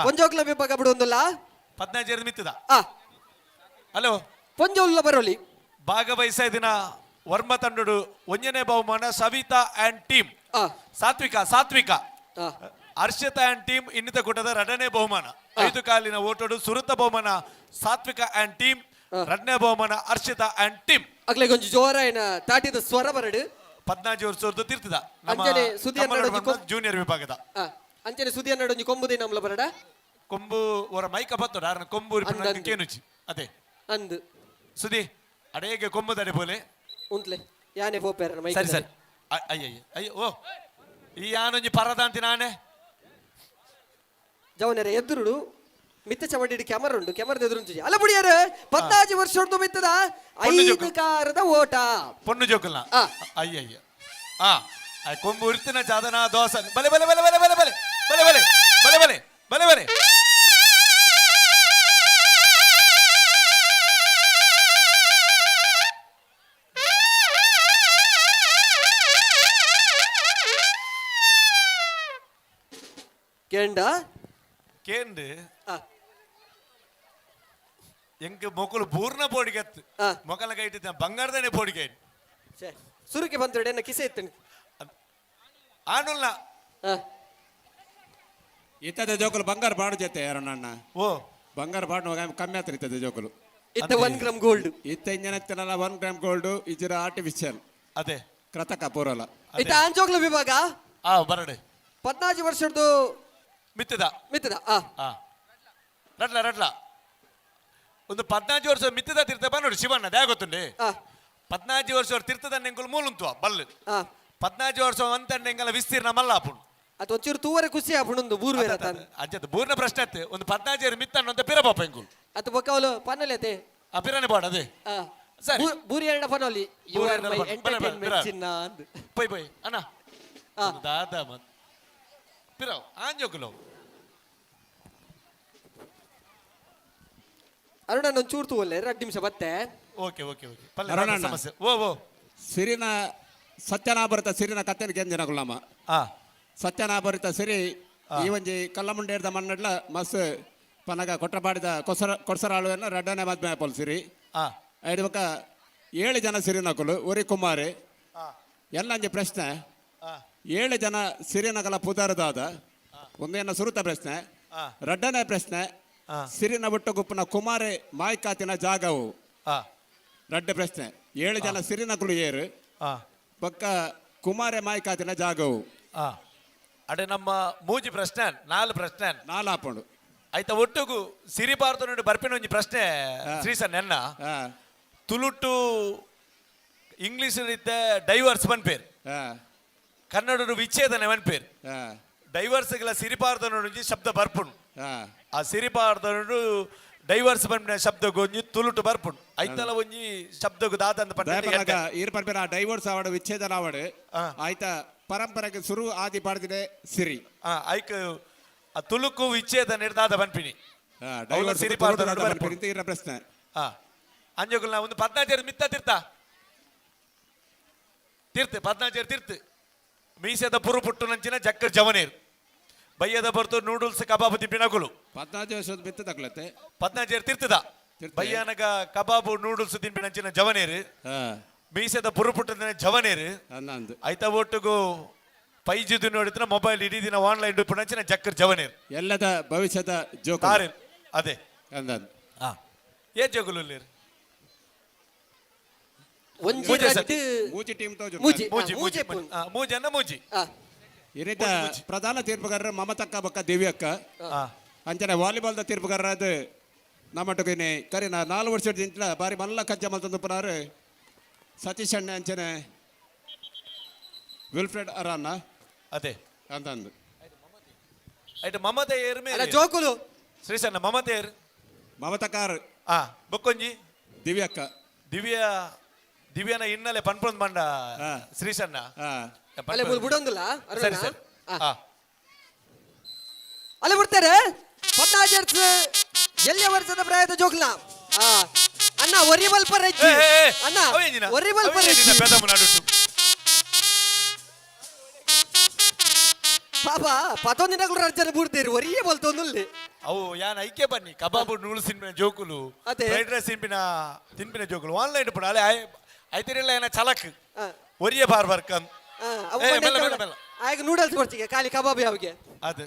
ಪೊಂಜೋಕ್ಲ ವಿಭಾಗ ಬಿಡುವಂದಿಲ್ಲ ಪದ್ನಾಜರ್ದ ಮಿತ್ತದ ಹಲೋ ಪೊಂಜೋಲ್ಲ ಬರೋಲಿ ಭಾಗವಹಿಸ ದಿನ ವರ್ಮ ತಂಡಡು ಒಂಜನೇ ಬಹುಮಾನ Savita and team Satvika Satvika Harshita and team ಇನ್ನಿತ ಕೂಟದ ಎರಡನೇ ಬಹುಮಾನ ಐದು ಕಾಲಿನ ಓಟೋಡು ಸುರುತ ಬಹುಮಾನ ಸಾತ್ವಿಕ ಅಂಡ್ ಟೀಮ್, ಎರಡನೇ ಬಹುಮಾನ ಹರ್ಷಿತಾ ಅಂಡ್ ಟೀಮ್. ಅಗ್ಲೆ ಕೊಂಚ ಜೋರಾಯಿನ ತಾಟಿದ ಸ್ವರ ಬರಡು 14 ವರ್ಷದ ತೀರ್ಥದ ಅಂಚನೆ ಸುದಿ ಜೂನಿಯರ್ ವಿಭಾಗದ ಅಂಚನೆ ಸುದಿ ಅನ್ನಡೊಂಜಿ ಕೊಂಬು ದಿನಮ್ಲ ಬರಡ ಕೊಂಬು ಅವರ ಮೈಕ ಬತ್ತೋಡ ಆರನ ಕೊಂಬು ಕೇನುಚಿ ಅದೇ ಅಂದು ಸುದಿ ಅಡೇಗೆ ಕೊಂಬು ತಡೆ ಪೋಲೆ ಉಂಟ್ಲೆ ಯಾನೆ ಪೋಪೇರ ಮೈಕ್ ಸರಿ ಸರಿ ಅಯ್ಯಯ್ಯ ಅಯ್ಯೋ ಓ ಈ ಯಾನೊಂಜಿ ಪರದ ಅಂತಿ ನಾನೇ ಜವನರ ಎದುರುಡು ಮಿತ್ತ ಚಮಡಿ ಕ್ಯಾಮರಾ ಉಂಡು ಕ್ಯಾಮರದ ಎದುರು ಅಲ್ಲ ಬುಡಿಯಾರ 14 ವರ್ಷ ಉಂಟು ಮಿತ್ತದ 5 ಕಾರದ ಓಟ ಪೊಣ್ಣು ಜೋಕಲ್ನ ಅಯ್ಯಯ್ಯ ಆ ಕೊಂಬು ಉರ್ತಿನ ಜಾದನ ದೋಸ ಬಲೆ ಬಲೆ ಬಲೆ ಬಲೆ ಬಲೆ ಬಲೆ ಬಲೆ ಬಲೆ ಬಲೆ ಬಲೆ ಬಲೆ ಬಲೆ ಕೇಂಡ ಕೇಂದ್ ಎಂಕ್ ಮೊಕುಲು ಪೂರ್ಣ ಪೋಡಿಗೆತ್ತು ಮೊಕಲ ಕೈಟಿದ್ದ ಬಂಗಾರದನೆ ಪೋಡಿಗೆ. ಛೇ, ಸುರುಕೆ ಬಂತಡೆ ಎನ್ನ ಕಿಸೆ ಇತ್ತು. ಆನುಲ್ಲ. ಇತ್ತದ ಜೋಕುಲು ಬಂಗಾರ ಬಾಡು ಜೊತೆ ಅರುಣಣ್ಣ. ಓ. ಬಂಗಾರ ಬಾಡು ಕಮ್ಮಿ ಆತ್ರ ಇತ್ತದ ಜೋಕುಲು. ಇತ್ತ 1 ಗ್ರಾಮ್ ಗೋಲ್ಡ್. ಇತ್ತ ಇಂಜನ ಇತ್ತನಲ್ಲ 1 ಗ್ರಾಮ್ ಗೋಲ್ಡ್ ಇಜ್ಜಿರ ಆರ್ಟಿಫಿಷಿಯಲ್. ಅದೇ. ಕೃತಕ ಪೂರಲ. ಇತ್ತ ಆಂಜೋಕ್ಲ ವಿಭಾಗ. ಆ ಬರಡೆ. 14 ವರ್ಷದ್ದು ಮಿತ್ತದ. ಮಿತ್ತದ ಆ. ಆ. ರಡ್ಲ ರಡ್ಲ. ಒಂದು 14 ವರ್ಷ ಮಿತ್ತದ ತೀರ್ಥ ಬಾ ನೋಡಿ ಶಿವಣ್ಣ ದ್ಯಾ ಗೊತ್ತುಂಡೆ. 14 ವರ್ಷ ತೀರ್ಥದ ನೆಂಕುಲು ಮೂಲುಂತುವ ಬಲ್ಲು. 14 ವರ್ಷ ಅಂತ ಎಂಕಲ ವಿಸ್ತೀರ್ಣ ಮಲ್ಲ ಆಪುಂಡು. ಅದು ಒಂಚೂರು ತೂವರೆ ಖುಷಿ ಆಪುಂಡು ಬೂರ್ವೇರ ತಾನು. ಅಜ್ಜದ ಬೂರ್ನ ಪ್ರಶ್ನೆ ಅತ್ತೆ ಒಂದು 14 ಮಿತ್ತಣ್ಣ ಅಂತ ಪಿರ ಪಾಪ ಎಂಕುಲು. ಅದು ಬೊಕ್ಕ ಅವಲು ಪನ್ನಲೆ ಅತೆ. ಆ ಪಿರನೆ ಪಾಡ ಅದೇ. ಸರಿ. ಬೂರಿ ಎರಡ ಪನೋಲಿ. You ಬೂರಿ ಆರ್ ಎರಡ ಮೈ ಪನ- ಬರ, ಬರ, ಎಂಟರ್ಟೈನ್ಮೆಂಟ್ ಬಿರ. ಚಿನ್ನ ಅಂದ್. ಪೊಯ್ ಪೊಯ್ ಅಣ್ಣ. ಒಂದು ದಾದ ಮತ್ ಪಿರವ್ ಆಂಜೋಕುಲು. ಅರುಣ ಒಂಚೂರು ತೂವಲ್ಲೆ 2 ನಿಮಿಷ ಬತ್ತೆ. ಓಕೆ ಓಕೆ ಓಕೆ ಪಲ್ಲೆ ಅರುಣಣ್ಣ. ದಾದ ಸಮಸ್ಯೆ ಓ ಓ. ಸಿರಿನ ಸತ್ಯನಾಭರಿತ ಸಿರಿನ ಕತ್ತೆನ ಕೆಂಜನಗುಲಮ್ಮ. ಸತ್ಯನಾಭರಿತ ಸಿರಿ ಈ ಒಂಜಿ ಕಲ್ಲಮುಂಡೇರ್ದ ಮಣ್ಣಡ್ಲ ಮಸ್ ಪನಗ ಕೊಟ್ರಪಾಡಿದ ಕೊಸರ ಕೊಸರಾಳುವನ್ನು ರಡ್ಡನೆ ಮದ್ಮೆ ಪೋಲ್ ಸಿರಿ. ಐದು ಬೊಕ್ಕ 7 ಜನ ಸಿರಿನಕುಲು ಒರಿ ಕುಮಾರಿ. ಎಲ್ಲಂಜಿ ಪ್ರಶ್ನೆ 7 ಜನ ಸಿರಿನಕಲ ಪುದರ್ದಾದ ಒಂದೇನ ಸುರುತ ಪ್ರಶ್ನೆ. ರಡ್ಡನೆ ಪ್ರಶ್ನೆ ಸಿರಿನ ಒಟ್ಟುಗುಪ್ಪನ ಕುಮಾರಿ ಮಾಯ್ಕಾತಿನ ಜಾಗವು. ರಡ್ಡ ಪ್ರಶ್ನೆ 7 ಜನ ಸಿರಿನಕುಲು ಏರು ಪಕ್ಕ ಕುಮಾರೆ ಮಾಯ್ಕಾತಿನ ಜಾಗವು. ಅಡೆ ನಮ್ಮ ಮೂಜಿ ಪ್ರಶ್ನೆ 4 ಪ್ರಶ್ನೆ ನಾಲ್ ಆಪುಂಡು. ಆಯ್ತಾ ಒಟ್ಟುಗು ಸಿರಿಬಾರ್ದು ನೋಡಿ ಬರ್ಪಿನ ಒಂಜಿ ಪ್ರಶ್ನೆ ಶ್ರೀಸನ್ ಎನ್ನ ತುಳುಟು ಇಂಗ್ಲಿಷ್ ಇದ್ದ ಡೈವರ್ಸ್ ಪನ್ಪೇರ್ ಕನ್ನಡಡು ವಿಚ್ಛೇದನ ಪನ್ಪೇರ್ ಡೈವರ್ಸ್ಗಳ ಸಿರಿಪಾರ್ದ ಒಂಜಿ ಶಬ್ದ ಬರ್ಪುಂಡು. ಆ ಸಿರಿಪಾರ್ದ ಡೈವರ್ಸ್ ಪನ್ಪಿನ ಶಬ್ದಗೂ ಒಂಜಿ ತುಳುಟು ಬರ್ಪುಂಡು. ಐತಲ ಒಂಜಿ ಶಬ್ದಗೂ ದಾದ ಅಂತ ದಯಪನಗ ಪಂಡ ಈರ್ ಪನ್ಪಿನ ಡೈವರ್ಸ್ ಆವಡು ವಿಚ್ಛೇದನ ಆವಡು ಆಯ್ತಾ ಪರಂಪರೆಗೆ ಸುರು ಆದಿ ಪಾಡ್ದಿದೆ ಸಿರಿ. ಐಕ್ ಆ ತುಳುಕು ವಿಚ್ಛೇದನ ದಾದ ಪನ್ಪಿನಿ ಡೈವರ್ಸ್ ಸಿರಿಪಾರ್ದ ಬರ್ಪುಂಡು ಇರ ಪ್ರಶ್ನೆ. ಅಂಜೋಗುಲ್ ನಾ ಒಂದು 14 ಮಿತ್ತ ತೀರ್ಥ ತೀರ್ಥ 14 ತೀರ್ಥ ಮೀಸದ ಪುರು ಪುಟ್ಟು ನಂಚಿನ ಜಕ್ಕರ್ ಜವನೇರ್ ಬಯ್ಯದ ಬರ್ತು ನೂಡಲ್ಸ್ ಕಬಾಬು ತಿಂಪಿನಗುಲು 14 ವರ್ಷದ ಮಿತ್ತ ತಗ್ಲತ್ತೆ 14 ತೀರ್ಥದ ಬಯ್ಯನಗ ಕಬಾಬು ನೂಡಲ್ಸ್ ತಿಂಪಿನಂಚಿನ ಜವನೇರ್ ಮೀಸದ ಪುರು ಪುಟ್ಟದ ಜವನೇರ್ ಐತ ಒಟ್ಟುಗು ಪೈಜುದು ನೋಡಿದ್ರೆ ಮೊಬೈಲ್ ಇಡೀ ದಿನ ಆನ್ಲೈನ್ ಪುನಂಚಿನ ಜಕ್ಕರ್ ಜವನೇರ್ ಎಲ್ಲದ ಭವಿಷ್ಯದ ಜೋಕು ತಾರೇರ್ ಅದೇ ಅಂದಂದು. ಏ ಜೋಗುಲು ಒಂಜಿ ಮೂಜೆ ಸರ್. ರಡ್ಡು ಮೂಜಿ ಟೀಮ್ ತೋಜು. ಮೂಜಿ. ಮೂಜಿ, ಮೂಜೆ ಮೂಜಿ. ಪುನ್. ಮೂಜಿ ಅನ್ನ ಮೂಜಿ. ಈ ರೀತಿ ಪ್ರಧಾನ ತೀರ್ಪುಗಾರರು ಮಮತಕ್ಕ ಬೊಕ್ಕ ದಿವ್ಯಕ್ಕ. ಅಂಚನೆ ವಾಲಿಬಾಲ್ದ ತೀರ್ಪುಗಾರರಾದ ನಮ್ಮಟ್ಟುಗಿನಿ ಕರಿನ 4 ವರ್ಷದ ಬಾರಿ ಮಲ್ಲ ಕಜ್ಜ ಮಲ್ತಂದುಪ್ಪನಾರು ಸತೀಶ್ ಅಣ್ಣೆ ಅಂಚನೆ ವಿಲ್ಫ್ರೆಡ್ ಅರಾನ ಅದೇ ಅಂತಂದು. ಆಯ್ತು ಮಮತೆ ಏರ್ ಮೇಲೆ ಅಲ್ಲ, ಜೋಕುಲು. ಶ್ರೀಸಣ್ಣ ಮಮತೆ ಏರ್ ಮಮತಕಾರ್ ಬೊಕ್ಕೊಂಜಿ ದಿವ್ಯಕ್ಕ ದಿವ್ಯ ದಿವ್ಯನ ಹಿನ್ನೆಲೆ ಪನ್ಪೊಂದು ಬಂಡ ಶ್ರೀಸಣ್ಣ. ಅಲ್ಲೇ ಮೂಲು ಬುಡೊಂದುಲ್ಲ ಅರುಣ? ಸರಿ ಸರಿ. ಅಲ್ಲೇ ಬಿಡ್ತಾರೆ 14 ಎಲ್ಲಿಯ ವರ್ಷದ ಪ್ರಾಯದ ಜೋಕ್ಲ. ಅಣ್ಣ ಒರಿ ಬಲ್ಪ ರಜ್ಜಿ. ಅಣ್ಣ ಒರಿ ಬಲ್ಪ ರಜ್ಜಿ. ಪಾಪ ಪತ್ತೊಂದು ದಿನಗಳು ರಜ್ಜನ ಬುಡ್ತೇರಿ ಒರಿಯೇ ಬಲ್ತೊಂದುಲ್ಲೆ. ಅವು ಯಾನ್ ಐಕೆ ಬನ್ನಿ ಕಬಾಬು ನೂಡಲ್ಸ್ ತಿನ್ಪಿನ ಜೋಕುಲು ಅದೇ. ಫ್ರೈಡ್ ರೈಸ್ ತಿನ್ಪಿನ ತಿನ್ಪಿನ ಜೋಕುಲು ಆನ್ಲೈನ್ ಪುಡ ಅಲೆ ಐತಿರಿಲ್ಲ ಏನ ಚಲಕ್ ಒರಿಯ ಬಾರ್ ಬರ್ಕನ್. ಅವು ಏ, ಬಂಡೆ ಮೆಲ್ಲ, ಎಂತ ಮೆಲ್ಲ, ಮೆಲ್ಲ. ಆಗ ನೂಡಲ್ಸ್ ಬರ್ತಿಗೆ ಖಾಲಿ ಕಬಾಬ್ ಯಾವಿಗೆ. ಅದು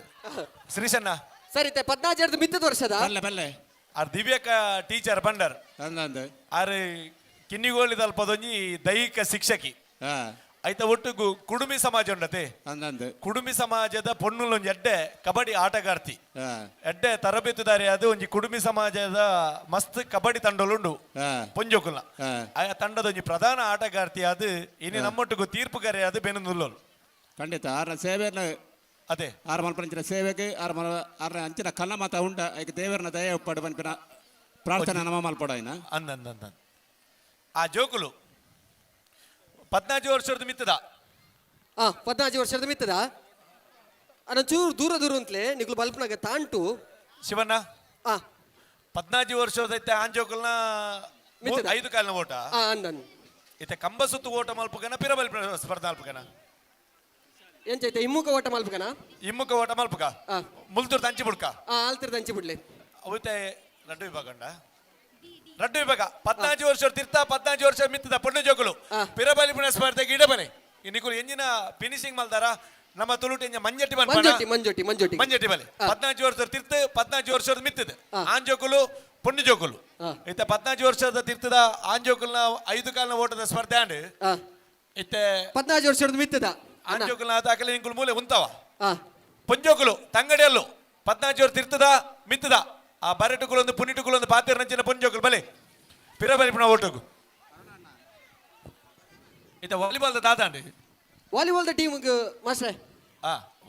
ಶ್ರೀಶಣ್ಣ. ಸರಿ 14 ಮಿತ್ತದ ವರ್ಷದ ಬಲ್ಲೆ ಬಲ್ಲೆ. ಆರ್ ದಿವ್ಯಕ ಟೀಚರ್ ಬಂಡರ್ ಅಂದಂದು. ಆರ್ ಕಿನ್ನಿಗೋಳಿ ದಲ್ಪದೊಂಜಿ ದೈಹಿಕ ಶಿಕ್ಷಕಿ. ಐತ ಒಟ್ಟುಗು ಕುಡುಮಿ ಸಮಾಜ ಉಂಡತೆ ಅಂದಂದು. ಕುಡುಮಿ ಸಮಾಜದ ಪೊಣ್ಣುಲೊಂಜಿ ಎಡ್ಡೆ ಕಬಡ್ಡಿ ಆಟಗಾರ್ತಿ ಎಡ್ಡೆ ತರಬೇತುದಾರಿ ಅದು ಒಂಜಿ ಕುಡುಮಿ ಸಮಾಜದ ಮಸ್ತ್ ಕಬಡ್ಡಿ ತಂಡಲುಂಡು ಪೊಂಜೋಕುಲ್ನ ಆ ತಂಡದ ಒಂಜಿ ಪ್ರಧಾನ ಆಟಗಾರ್ತಿ ಅದು ಇನಿ ನಮ್ಮೊಟ್ಟಿಗೂ ತೀರ್ಪುಗಾರಿ ಅದು ಬೆನನುಲ್ಲೋಲು. ಖಂಡಿತ ಆರ್ನ ಸೇವೆಯನ್ನು ಅದೇ ಆರ್ ಮಲ್ಪಂಚಿನ ಸೇವೆಗೆ ಆರ್ ಮಲ ಆರ್ನ ಅಂಚಿನ ಕಲ್ಲ ಮಾತ ಉಂಡ ಐಕ್ ದೇವರನ ದಯ ಉಪ್ಪಡು ಪನ್ಪಿನ ಪ್ರಾರ್ಥನೆ ನಮ್ಮ ಮಲ್ಪಡ ಇನ್ನ. ಅಂದ ಅಂದ ಅಂದ ಆ ಜೋಕುಲು 14 ವರ್ಷದ ಮಿತ್ತದ. 14 ವರ್ಷದ ಮಿತ್ತದ ಅನ್ನ ಚೂರು ದೂರ ದೂರ ಅಂತಲೇ ನಿಗುಲು ಬಲ್ಪನಾಗ ತಾಂಟು. ಶಿವಣ್ಣ 14 ವರ್ಷದ ಐತೆ ಆಂಜೋಕುಲ್ನ ಮಿತ್ತದ. 5 ಕಾಲಿನ ಓಟ. ಅಂದನ್. ಇತ್ತೆ ಕಂಬ ಸುತ್ತು ಓಟ ಮಲ್ಪುಗನ ಪಿರಬಲ್ ಸ್ಪರ್ಧಾ ಮಲ್ಪುಗನ. ಎಂಚೈತೆ ಇಮ್ಮುಖ ಓಟ ಮಲ್ಪಕನ? ಇಮ್ಮುಖ ಓಟ ಮಲ್ಪಕ ಮುಲ್ತುರ್ ತಂಚಿ ಬುಡ್ಕ. ಆಲ್ತಿರ್ ತಂಚಿ ಬಿಡ್ಲಿ. ಅವತ್ತೆ ರಡ್ಡು ವಿಭಾಗ ಉಂಡ, ರಡ್ಡು ವಿಭಾಗ 14 ವರ್ಷ ತಿರ್ತ 14 ವರ್ಷ ಮಿತ್ತದ ಪೊಣ್ಣು ಜೋಕುಲು ಪಿರಬಲಿ ಪುಣ ಸ್ಪರ್ಧೆಗೆ ಇಡಬಲೆ. ನಿಕುಲು ಎಂಜಿನ ಫಿನಿಶಿಂಗ್ ಮಲ್ದಾರ ನಮ್ಮ ತುಳುಟು ಎಂಜ ಮಂಜಟ್ಟಿ. ಮಂಜೊಟ್ಟಿ ಮಂಜೊಟ್ಟಿ ಮಂಜೊಟ್ಟಿ ಮಂಜಟ್ಟಿ ಬಲೆ. 14 ವರ್ಷ ತಿರ್ತು 14 ವರ್ಷದ ಮಿತ್ತದ ಆಂಜೋಕುಲು ಪೊಣ್ಣು ಜೋಕುಲು. ಇತ್ತೆ 14 ವರ್ಷದ ತಿರ್ತದ ಆಂಜೋಕುಲ್ನ 5 ಕಾಲಿನ ಓಟದ ಸ್ಪರ್ಧೆ ಆಂಡ್. ಇತ್ತೆ 14 ವರ್ಷದ ಮಿತ್ತದ ಆಂಜೋಕುಲ್ನ ದಾಖಲೆ ನಿಂಕುಲು ಮೂಲೆ ಉಂತವ. ಪೊಂಜೋಕುಲು ತಂಗಡಿಯಲ್ಲು 14 ವರ್ಷ ತಿರ್ತದ ಮಿತ್ತದ ಆ ಬರಟುಕುಲೊಂದು ಪುನಿಟುಕುಲೊಂದು ಪಾತಿರ ನಂಚಿನ ಪೊಂಜೋಕುಲು ಬಲೆ ಪಿರಬಲಿ ಪುಣ ಓಟಗು. ಇತ್ತೆ ವಾಲಿಬಾಲ್ ದಾದಾಂಡ್. ವಾಲಿಬಾಲ್ the team ಮಾಸ್ಟ್ರೆ.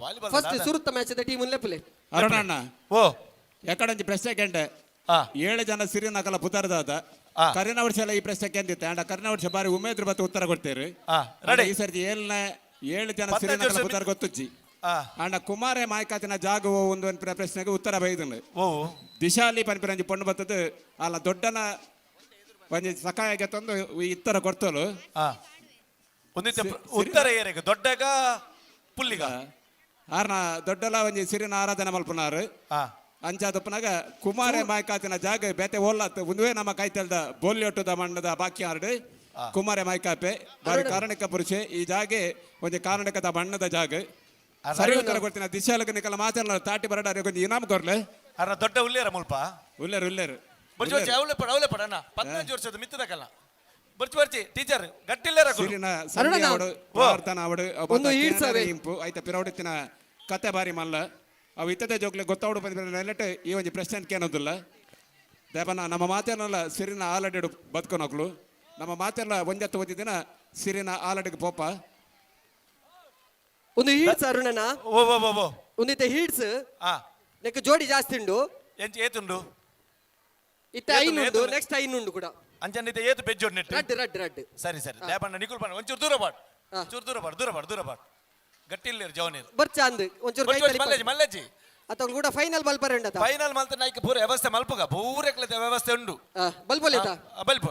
ವಾಲಿಬಾಲ್ ಫಸ್ಟ್ ಸುರುತ್ತ ಮ್ಯಾಚ್ the team ಲೆಪ್ಪಲೆ. ಅರುಣಣ್ಣ, ಓ ಎಕಡಂಜಿ ಪ್ರಶ್ನೆ ಕೆಂಡೆ 7 ಜನ ಸಿರಿನಕಲ ಪುತರದಾದ ಕರಿನ ವರ್ಷ ಎಲ್ಲ ಈ ಪ್ರಶ್ನೆ ಕೆಂದಿತ್ತೆ. ಅಂಡ ಕರಿನ ವರ್ಷ ಬಾರಿ ಉಮೇದ್ರ ಬತ್ತು ಉತ್ತರ ಕೊಡ್ತೇರು. ಈ ಸರ್ತಿ 7 ಜನ ಸಿರಿನಕಲ ಪುತರ್ ಗೊತ್ತುಜ್ಜಿ. ಅಂಡ ಕುಮಾರೆ ಮಾಯ್ಕಾತಿನ ಜಾಗ ಒಂದು ಪ್ರಶ್ನೆಗೆ ಉತ್ತರ ಬೈದನು. ದಿಶಾಲಿ ಪನ್ಪಿರಂಜಿ ಪೊಣ್ಣು ಬತ್ತದು ಅಲ್ಲ ದೊಡ್ಡನ ಒಂಜಿ ಸಕಾಯಕ್ಕೆ ತಂದು ಉತ್ತರ ಕೊಡ್ತಲು. ಉತ್ತರ ಏರೆಗ್ ದೊಡ್ಡಗ ಪುಲ್ಲಿಗ ಆರ್ನ ದೊಡ್ಡಲ ಒಂಜಿ ಸಿರಿನ ಆರಾಧನೆ ಮಲ್ಪನಾರು. ಅಂಚಾದಪ್ಪನಾಗ ಕುಮಾರೆ ಮಾಯ್ಕಾತಿನ ಜಾಗ ಬೇತೆ ಓಲ್ಲತ್ ಒಂದುವೇ ನಮ್ಮ ಕೈತಲ್ದ ಬೋಲ್ಯೊಟ್ಟದ ಮಣ್ಣದ ಬಾಕಿ ಆರ್ಡ್ ಕುಮಾರೆ ಮಾಯ್ಕಾಪೆ ಬಾರಿ ಕಾರಣಿಕ ಪುರುಷೆ. ಈ ಜಾಗೆ ಒಂಜಿ ಕಾರಣಿಕದ ಮಣ್ಣದ ಜಾಗ. ಸರಿ ಉತ್ತರ ಕೊಡ್ತೀನಿ ದಿಶಾಲಕ ನಿಕಲ ಮಾತಾಡಲ್ಲ ತಾಟಿ ಬರಡ ಕೊಂಚ ಇನಾಮ್ ಕೊರ್ಲೆ. ಅರ್ನ ದೊಡ್ಡ ಉಲ್ಲೇರ ಮುಲ್ಪ ಉಲ್ಲೇರು ಉಲ್ಲೇರು ಬರ್ಚಿ ಬರ್ಚಿ ಅವಳೆ ಪಡ ಅವಳೆ ಪಡ ಅಣ್ಣ 14 ವರ್ಷದ ಮಿತ್ತದ ಕಲ್ಲ ಬರ್ಚಿ ಬರ್ಚಿ ಟೀಚರ್ ಗಟ್ಟಿಲ್ಲೇರ ಸಿರಿನ ಸಂಧಿ ಅವಡು ಪ್ರಾರ್ಥನಾ ಅವಡು ಇಂಪು ಐತ ಪಿರೌಡಿತ್ತಿನ ಕತೆ ಬಾರಿ ಮಲ್ಲ ಅವು ಇತ್ತದೇ ಜೋಕ್ಲೆ ಗೊತ್ತಾವಡು ಬಂದ ನೆಲೆಟ್ ಈ ಒಂಜಿ ಪ್ರಶ್ನೆ ಕೇನೋದಿಲ್ಲ. ದೇವನ ನಮ್ಮ ಮಾತೇನಲ್ಲ ಸಿರಿನ ಆಲಡಿಡು ಬದುಕೊನಕ್ಲು ನಮ್ಮ ಮಾತೆಲ್ಲ ಒಂಜತ್ತು ಒಂಜಿ ದಿನ ಸಿರಿನ ಆಲಡಿಗೆ ಪೋಪ. ಒಂದು ಹೀಡ್ಸ್ ಅರುಣನ ಓ ಓ ಓ ಒಂದಿತ್ತೆ ಹೀಡ್ಸ್ ನೆಕ್ ಜೋಡಿ ಜಾಸ್ತಿ ಉಂಡು. ಎಂಚ ಏತುಂಡು ಇತ್ತೆ ಐನುಂಡು ನೆಕ್ಸ್ಟ್ ಐನುಂಡು ಕೂಡ. ಅಂಚನಿತ್ತೆ ಏತು ಬೆಜ್ಜೋಡ್ ನೆಟ್ ರಡ್ಡು ರಡ್ಡು ರಡ್ಡು. ಸರಿ ಸರಿ ದೇಪಣ್ಣ ನಿಕುಲ್ ಪಣ್ಣ ಒಂಚೂರು ದೂರ ಬಾಡ್ ಚೂರು ದೂರ ಬಾಡ್ ದೂರ ಬಾಡ್ ದೂರ ಬಾಡ್ ಗಟ್ಟಿಲ್ಲೇರು ಜವನೀರು ಬರ್ಚ ಅಂದ್ ಒಂಚೂರು ಕೈ ತಲಿ ಮಲ್ಲಜ್ಜಿ ಮಲ್ಲಜ್ಜಿ ಅತೊಂದು ಕೂಡ ಫೈನಲ್ ಬಲ್ಪರ್ ಉಂಡತ ಫೈನಲ್ ಮಲ್ತ ನಾಯ್ಕ ಪೂರ ವ್ಯವಸ್ಥೆ ಮಲ್ಪುಗ ಪೂರಕ್ಲತೆ ವ್ಯವಸ್ಥೆ ಉಂಡು. ಬಲ್ಪೊಲಿತ ಬಲ್ಪ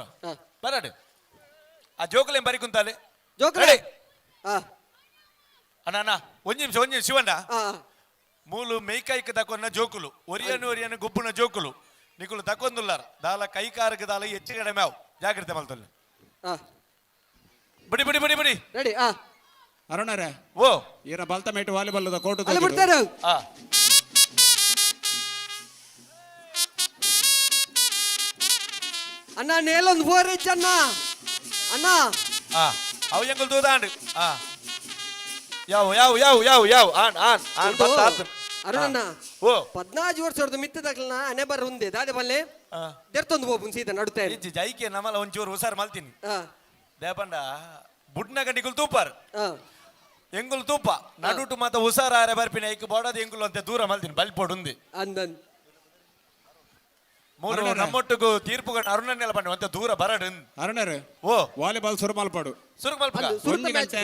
ಬರಡು ಆ ಜೋಕುಲೇಂ ಬರಿ ಕುಂತಾಲೆ ಜೋಕುಲೆ ಅಣ್ಣ ಅಣ್ಣ ಒಂಜಿ ನಿಮಿಷ ಒಂಜಿ ಶಿವಣ್ಣ ಮೂಲು ಮೇಯ್ಕೈಕ್ ತಕೊನ್ನ ಜೋಕುಲು ಒರಿಯನು ಒರಿಯನು ಗುಬ್ಬುನ ಜೋಕುಲು ನಿಕುಲು ತಕೊಂದುಲ್ಲಾರ ದಾಲ ಕೈಕಾರಕ್ಕೆ ದಾಲ ಹೆಚ್ಚು ಕಡಿಮೆ ಅವು ಜಾಗ್ರತೆ ಮಲ್ತೊಲ್ಲೆ. ಬಿಡಿ ಬಿಡಿ ಬಿಡಿ ಬಿಡಿ ರೆಡಿ. ಅರುಣರೇ ಓ ಈರ ಬಲ್ತ ಮೇಟು ವಾಲಿಬಾಲ್ ಕೋಟು ಅಲ್ಲಿ ಬಿಡ್ತಾರೆ. ಅಣ್ಣ ನೇಲೊಂದು ಫೋರ್ ಇಂಚ್ ಅಣ್ಣ ಅಣ್ಣ. ಅವು ಎಂಗುಲ್ ದೂದಾಂಡ್. ಯಾವ ಯಾವ ಯಾವ ಯಾವ ಯಾವ ಆನ್ ಆನ್ ಆನ್ ಬತ್ತ ಆತು. ಅರುಣಣ್ಣ ಓ 14 ವರ್ಷದ ಮಿತ್ತದಾಗ್ಲನ ಅನೆ ಬರ ಉಂದೆ ದಾದೆ ಬಲ್ಲೆ ದೆರ್ತೊಂದು ಹೋಪುನ್ ಸೀದಾ ನಡುತ್ತೆ. ಇಜ್ಜಿ ಜೈಕೆ ನಮ್ಮಲ ಒಂಚೂರು ಹುಷಾರ್ ಮಲ್ತೀನಿ. ದೇಪಂಡ ಬುಡ್ನ ಗಂಡಿಗುಲ್ ತೂಪಾರ್ ಎಂಗುಲ್ ತೂಪ ನಡುಟು ಮಾತ ಹುಷಾರ ಆರೆ ಬರ್ಪಿನ ಐಕ್ ಬೋಡದ ಎಂಗುಲ್ ಅಂತ ದೂರ ಮಲ್ತೀನಿ ಬಲ್ಪೊಡು ಉಂದೆ. ಅಂದನ್ ಮೂರು ನಮ್ಮೊಟ್ಟಿಗೂ ತೀರ್ಪು ಅರುಣನ್ನೆಲ್ಲ ಪಂಡ ಅಂತ ದೂರ ಬರಡು. ಅರುಣರು ಓ ವಾಲಿಬಾಲ್ ಸುರು ಮಲ್ಪಾಡು ಸುರು ಮಲ್ಪುಗ ಒಂದು ಗಂಟೆ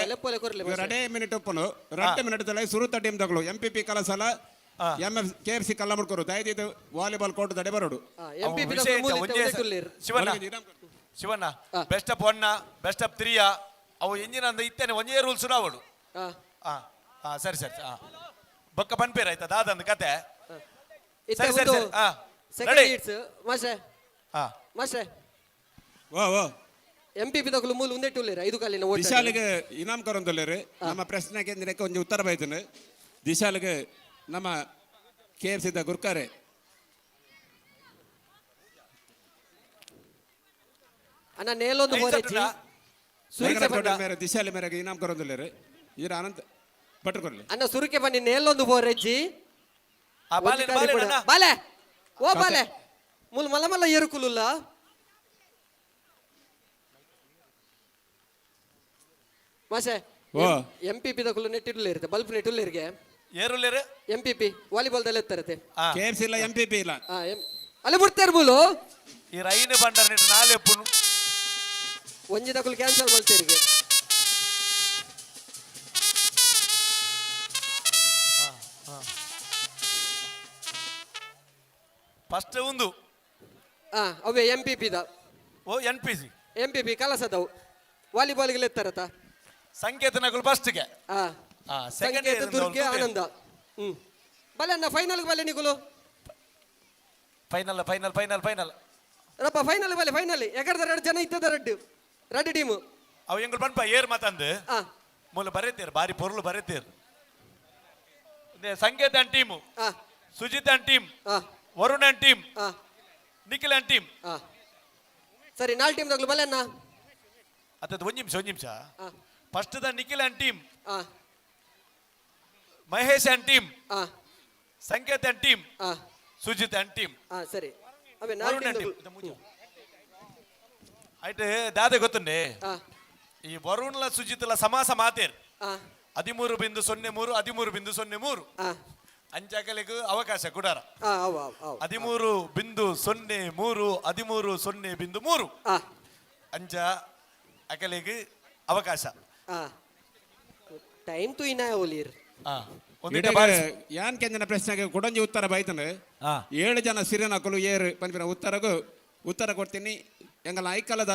ಎರಡೇ ಮಿನಿಟ್ ಉಪ್ಪನು 2 ಮಿನಿಟ್ ತಲೆ ಸುರುತ ಟೀಮ್ ತಗೊಳ್ಳು ಎಂ ಪಿ ಪಿ ಕಲಸಲ M F K F C ಕಲ್ಲಮಡ್ಕೊರು ದಯದಿದ್ದು ವಾಲಿಬಾಲ್ ಕೋರ್ಟ್ ದಡೆ ಬರೋಡು. Shivanna Shivanna best of 1 best of 3 ಅವು ಎಂಜಿನ ಅಂದ ಇತ್ತೇನೆ ಒಂಜೇ ರೂಲ್ಸ್ ಅವಡು. ಸರಿ ಸರಿ ಬೊಕ್ಕ ಪನ್ಪೇರ್ ಆಯ್ತಾ ದಾದಂದು ಕತೆ. ಸರಿ ಸರಿ ಸರಿ ಸೆಕೆಂಡ್ ಹೀಟ್ಸ್ ಮಾಸ್ಟ್ರೆ ಮಾಸ್ಟ್ರೆ ಓ ಓ ಎಂ ಪಿ ಪಿ ತಗೊಳ್ಳು ಮೂಲು ಒಂದೇ ಟುಲ್ಲೇರು 5 ಕಾಲಿನ ಓಟ. ದಿಶಾಲಿಗೆ ಇನಾಮ್ ಕೊರೊಂದುಲ್ಲೇರು ನಮ್ಮ ಪ್ರಶ್ನೆಗೆ ನಿನಕ್ಕೆ ಒಂಜಿ ಉತ್ತರ ಬೈತನು. ದಿಶಾಲಿಗೆ ನಮ್ಮ ಕೆ ಎಫ್ ಸಿದ ಗುರ್ಕಾರೆ ಅಣ್ಣ ನೇಲೊಂದು ಫೋರ್ ಸುರುಕೆ ಮೇರೆ ದಿಶಾಲಿ ಮೇರೆಗೆ ಇನಾಮ್ ಕೊರೊಂದುಲ್ಲೇರು ಈರ ಅನಂತ ಭಟ್ರು ಕೊರ್ಲಿ. ಅಣ್ಣ ಸುರುಕೆ ಬನ್ನಿ ನೇಲೊಂದು ಫೋರ್ ಹೆಜ್ಜಿ ಬಾಲೆ ಓ ಬಾಲೆ ಮೂಲು ಮಲ್ಲ ಮಲ್ಲ ಏರುಕುಲುಲ್ಲ ಮಾಸೆ. ಎಂ ಪಿ ಪಿ ದಕುಲು ನೆಟ್ಟಿಡುಲ್ಲ ಇರುತ್ತೆ ಬಲ್ಪ್ ನೆಟ್ಟುಲ್ಲೇರಿಗೆ ಏರುಲ್ಲೇರು ಎಂ ಪಿ ಪಿ ವಾಲಿಬಾಲ್ ದಲ್ಲಿ ಎತ್ತರತೆ ಕೆ ಎಫ್ ಸಿ ಇಲ್ಲ ಎಂ ಪಿ ಪಿ ಇಲ್ಲ ಅಲ್ಲಿ ಬಿಡ್ತಾರೆ ಮೂಲು ಈ ರೈನ್ ಬಂಡರ್ ನೆಟ್ಟು ನಾಲೆ ಪುನು ಒಂಜಿ ದಕುಲು ಕ್ಯಾನ್ಸಲ್ ಮಲ್ತೇರಿಗೆ. ಫಸ್ಟ್ ಒಂದು ಅವೇ M P P the O N P C M P P ಕಲಸದವು ವಾಲಿಬಾಲ್ಗೆ ಎತ್ತಾರತ ಸಂಕೇತನಗಳು ಫಸ್ಟ್ಗೆ. ಸೆಕೆಂಡ್ ಸಂಕೇತ ದುರ್ಗೆ ಆನಂದ. ಬಲೆ ಅಣ್ಣ, ಫೈನಲ್ ಬಲೆ ನಿಕುಲು. Final final final final. ರಪ್ಪ, ಫೈನಲ್ ಬಲೆ, ಫೈನಲ್. ಎಕಡ್ದ ಎರಡು ಜನ ಇದ್ದದ, ರಡ್ಡು ರಡ್ಡು ಟೀಮು. ಅವು ಎಂಗುಲ್ ಪನ್ಪ ಏರ್ ಮಾತಂದು ಮೂಲ ಬರೀತೀರ್, ಬಾರಿ ಪೊರ್ಲು ಬರೀತೀರ್. Sanket and team, Sujith and team, Varun and team, Nikhil and team. ಸರಿ, ನಾಲ್ ಟೀಮ್ ತಗಲು, ಬಲೆ ಅಣ್ಣ. ಅತ್ತದ, ಒಂದ್ ನಿಮಿಷ, ಒಂದ್ ನಿಮಿಷ. First the Nikhil and team, Mahesh and team, Sanket and team, Sujith and team. ಸರಿ, ಅವೇ ನಾಲ್ ವರುಣ್ ಅಂಡ್ ಟೀಮ್. ಟೀಮ್. ಆಯ್ತು, ದಾದೆ ಗೊತ್ತುಂಡೆ, ಈ ವರುಣ್ಲ ಸುಜಿತ್ಲ ಸಮಾಸ ಮಾತೇರ್. 13.03, 13.03. ಅಂಚಾಕಲಿಗೂ ಅವಕಾಶ ಕುಡಾರ. ಅವು ಅವು ಅವು. 13.03, 13 0.3. ಅಂಚ ಅಕಲಿಗೆ ಅವಕಾಶ. ಟೈಮ್ ತು ಇನ್ನ ಒಲಿರ್. ಒಂದಿಟ ಬಾರಿ. ಯಾನ್ ಕೆಂಜನ ಪ್ರಶ್ನೆಗೆ ಕೊಡಂಜಿ ಉತ್ತರ ಬೈತಂಡು. ಏಳು ಜನ ಸಿರಿನಕುಲು ಏರು ಪನ್ಪಿನ ಉತ್ತರಗು ಉತ್ತರ ಕೊಡ್ತೀನಿ. ಎಂಗಲ ಐಕಲದ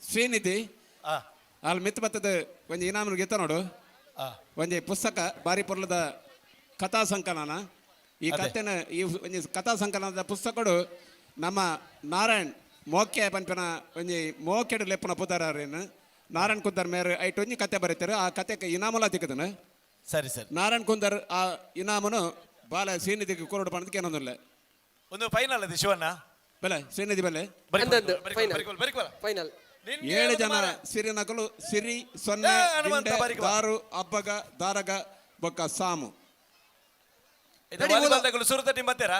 ಶ್ರೀನಿಧಿ ಅಲ್ಲಿ ಮಿತ್ ಬತ್ತದ ಒಂಜಿ ಇನಾಮು ಗೆತ್ತ ನೋಡು. ಒಂಜಿ ಪುಸ್ತಕ, ಬಾರಿ ಪೊರ್ಲದ ಕಥಾ ಸಂಕಲನ. ಈ ಕಥೆನ, ಈ ಒಂಜಿ ಕಥಾ ಸಂಕಲನದ ಪುಸ್ತಕಡು ನಮ್ಮ ನಾರಾಯಣ್ ಮೋಕೆ ಪನ್ಪಿನ ಒಂಜಿ ಮೋಕೆಡು ಲೆಪ್ಪುನ ಪುದರೇನು ನಾರಾಯಣ್ ಕುಂದರ್ ಮೇರ್ ಐಟ್ ಒಂಜಿ ಕತೆ ಬರೀತಾರೆ. ಆ ಕತೆಗೆ ಇನಾಮುಲ ತಿಕ್ಕದನು. ಸರಿ ಸರಿ. ನಾರಾಯಣ್ ಕುಂದರ್ ಆ ಇನಾಮನು ಬಾಲ ಶ್ರೀನಿಧಿಗೆ ಕೊರಡು ಪಣದಕ್ಕೆ ಏನೊಂದಿಲ್ಲ. ಒಂದು ಫೈನಲ್ ಅದು ಶಿವಣ್ಣ. ಬೆಲೆ ಶ್ರೀನಿಧಿ ಬೆಲೆ. Final final. ಏಳು ಜನ ಸಿರಿನಕಲು ಸಿರಿ ಸೊನ್ನೆ ಏ, ಹನುಮಂತ ದಿಂಡೆ, ಬಾರಿಕ್ ಬಾ. ದಾರು ಅಬ್ಬಗ ದಾರಗ ಬೊಕ್ಕ ಸಾಮು. ಇದು ವಾಲಿಬಾಲ್ ತಗೊಳ್ಳು, ಸುರುತ ಟೀಮ್ ಬರ್ತೀರಾ?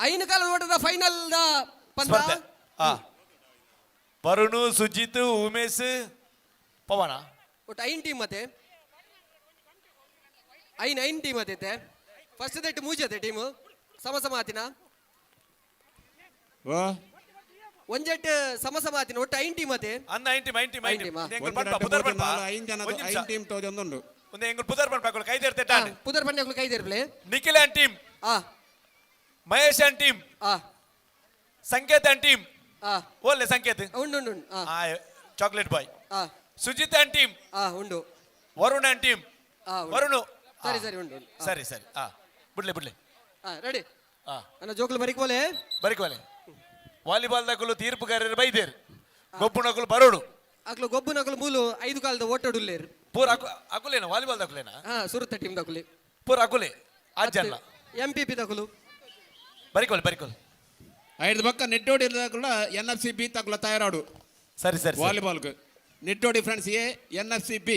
ಐನು ಕಾಲ ಓಟದ ಫೈನಲ್ the ಪಂತ. ಸ್ಪರ್ಧೆ. ವರುಣ್, ಸುಜಿತ್, ಉಮೇಶ್, ಪವನ. ಒಟ್ಟು ಐನ್ ಟೀಮ್ ಮತ್ತೆ ಐನ್ ಐನ್ ಟೀಮ್ ಅತೈತೆ. ಫಸ್ಟ್ that ಮೂಜತೆ ಟೀಮ್ ಸಮ ಸಮ ಆತಿನ. ಓ. ಒಂಜೆಟ್ ಸಮ ಸಮ ಆತಿನ, ಒಟ್ಟು ಐನ್ ಟೀಮ್ ಅತೆ. ಅಂದ ಐನ್ ಟೀಮ್, ಐನ್ ಟೀಮ್, ಐನ್ ಐನ್ ಟೀಮ್. ಟೀಮ್, ಆ. ಎಂಗುಲ್ ಒಂದು, ಪನ್ಪ ಎರಡು, ಪುದರ್ ಮೂರು, ಪನ್ಪ. ನಾಲ್ಕು, ಐದು ಜನದ ಒಂದ್ ನಿಮಿಷ. ಐದು ಟೀಮ್ ತೋಜೊಂದುಂಡು. ಒಂದು ಎಂಗುಲ್ ಪುದರ್ ಪನ್ಪ, ಅಕುಲು ಕೈ ತೆರ್ತೆ ಟಾಂಡ್. ಪುದರ್ ಪಂಡ್ಯ ಕೈ ತೆರ್ಪ್ಲೆ. Nikhil and team, Mahesh and team, Sanket and team. ಓಲ್ಲೆ ಸಂಕೇತ್? ಉಂಡು ಉಂಡು ಉಂಡು. Chocolate boy. Sujith and team. ಉಂಡು. ವರುಣ್ ಅಂಡ್ ಟೀಮ್. ಉಂಡು. ವರುಣ್. ಸರಿ ಸರಿ, ಉಂಡು ಉಂಡು. ಸರಿ ಸರಿ, ಬಿಡ್ಲೆ ಬಿಡ್ಲೆ. ರೆಡಿ ಅಣ್ಣ, ಜೋಕುಲು ಬರಿಕೋಲೆ. ಬರಿಕೋಲೆ. ವಾಲಿಬಾಲ್ ದಕುಲು ತೀರ್ಪುಗಾರರು ಬೈದೇರು, ಗೊಬ್ಬುನಕುಲು ಬರೋಡು. ಅಕ್ಲು ಗೊಬ್ಬುನಕುಲು ಮೂಲು ಐದು ಕಾಲದ ಓಟಡುಲ್ಲೇರು. ಪೂರ ಅಕುಲೇನ, ವಾಲಿಬಾಲ್ ದಕುಲೇನ? ಸುರುತ್ತ ಟೀಮ್ ದಕುಲಿ. ಪೂರ ಅಕುಲೆ ಆಜಲ್ಲ. ಎಂ ಪಿ ಪಿ ದಕುಲು. ಬರಿಕೋಲೆ ಬರಿಕೋಲೆ. ಐದು ಪಕ್ಕ ನೆಟ್ಟೋಡಿ ಕೂಡ ಎನ್ ಎಫ್ ಸಿ ಬಿ ತಕ್ಕಲ ತಯಾರಾಡು. ಸರಿ ಸರಿ ಸರಿ. ವಾಲಿಬಾಲ್ಗೆ Niddodi friends A, N F C B.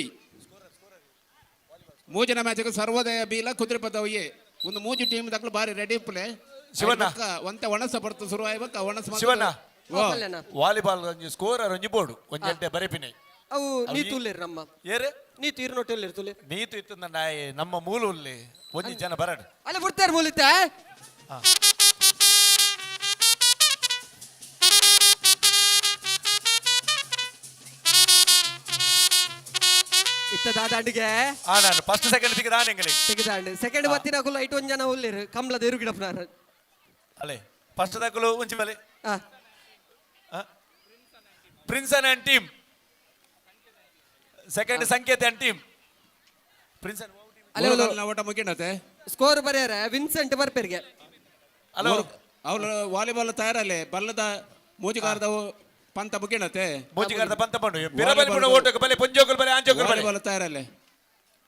ಮೂಜಿನ ಮ್ಯಾಚ್ಗೆ ಸರ್ವೋದಯ ಬಿ ಲ ಕುದುರೆಪದವು ಎ. ಒಂದು ಮೂಜು ಟೀಮ್ ತಕ್ಕಲು ಬಾರಿ ರೆಡಿ ಪ್ಲೇ. ಶಿವಣ್ಣ. ಒಂತೆ ಒಣಸ ಬರ್ತು ಶುರು ಆಯ್ಬೇಕ ಒಣಸ. ಶಿವಣ್ಣ. ಓ. ವಾಲಿಬಾಲ್ ಒಂಜಿ ಸ್ಕೋರರ್ ಒಂಜಿ ಬೋರ್ಡು ಒಂಜಿ ಗಂಟೆ ಬರೆಪಿನೆ. ಅವು ನೀತು ಉಲ್ಲೇರು ನಮ್ಮ. ಏರು? ನೀತು ಇರ್ನೊಟ್ಟೆ ಉಲ್ಲೇರು ತುಲೆ. ನೀತು ಇತ್ತು ನಾಯಿ ನಮ್ಮ ಮೂಲ ಉಲ್ಲಿ ಒಂಜಿ ಜನ ಬರಡು. ಅಲ್ಲ ಬಿಡ್ತಾರೆ ಮೂಲಿತ್ತೆ. ಇತ್ತ ದಾದಾಂಡಿಗೆ. ನಾನು ಫಸ್ಟ್ ಸೆಕೆಂಡ್ ತೆಗೆದಾನೆ ಎಂಗಲಿಗೆ. ತೆಗೆದಾಂಡ್ ಸೆಕೆಂಡ್ ಬತ್ತಿನ ಕುಲ್ಲ ಐಟ್ ಒಂಜಿ ಜನ ಉಲ್ಲೇರು ಕಮ್ಲದ ಎರು ಗಿಡಪ್ನಾರ. ಅಲ್ಲೇ ಫಸ್ಟ್ ದಕುಲು ಒಂಜಿ ಬಲೆ. Prinson and team second, Sanket and team. Prinson. ಅಲ್ಲೇ ಮೂರು ಓಟ ಮುಗಿಣತೆ. ಸ್ಕೋರ್ ಬರ್ಯಾರ ವಿನ್ಸೆಂಟ್ ಬರ್ಪೆರ್ಗೆ. ಹಲೋ. ಅವ್ರು ವಾಲಿಬಾಲ್ ತಯಾರಲ್ಲೇ ಬಲ್ಲದ ಮೂಜಿಗಾರದವು ಪಂತ ಮುಗಿಣತೆ. ಮೂಜಿಗಾರದ ಪಂತ ಪಂಡು ಪಿರಬಲಿ ಪುಣ ಓಟಕ್ಕೆ ಬಲೆ, ಪೊಂಜೋಕುಲು ಬಲೆ, ಆಂಜೋಕುಲು ಬಲೆ. ವಾಲಿಬಾಲ್ ತಯಾರಲ್ಲೇ.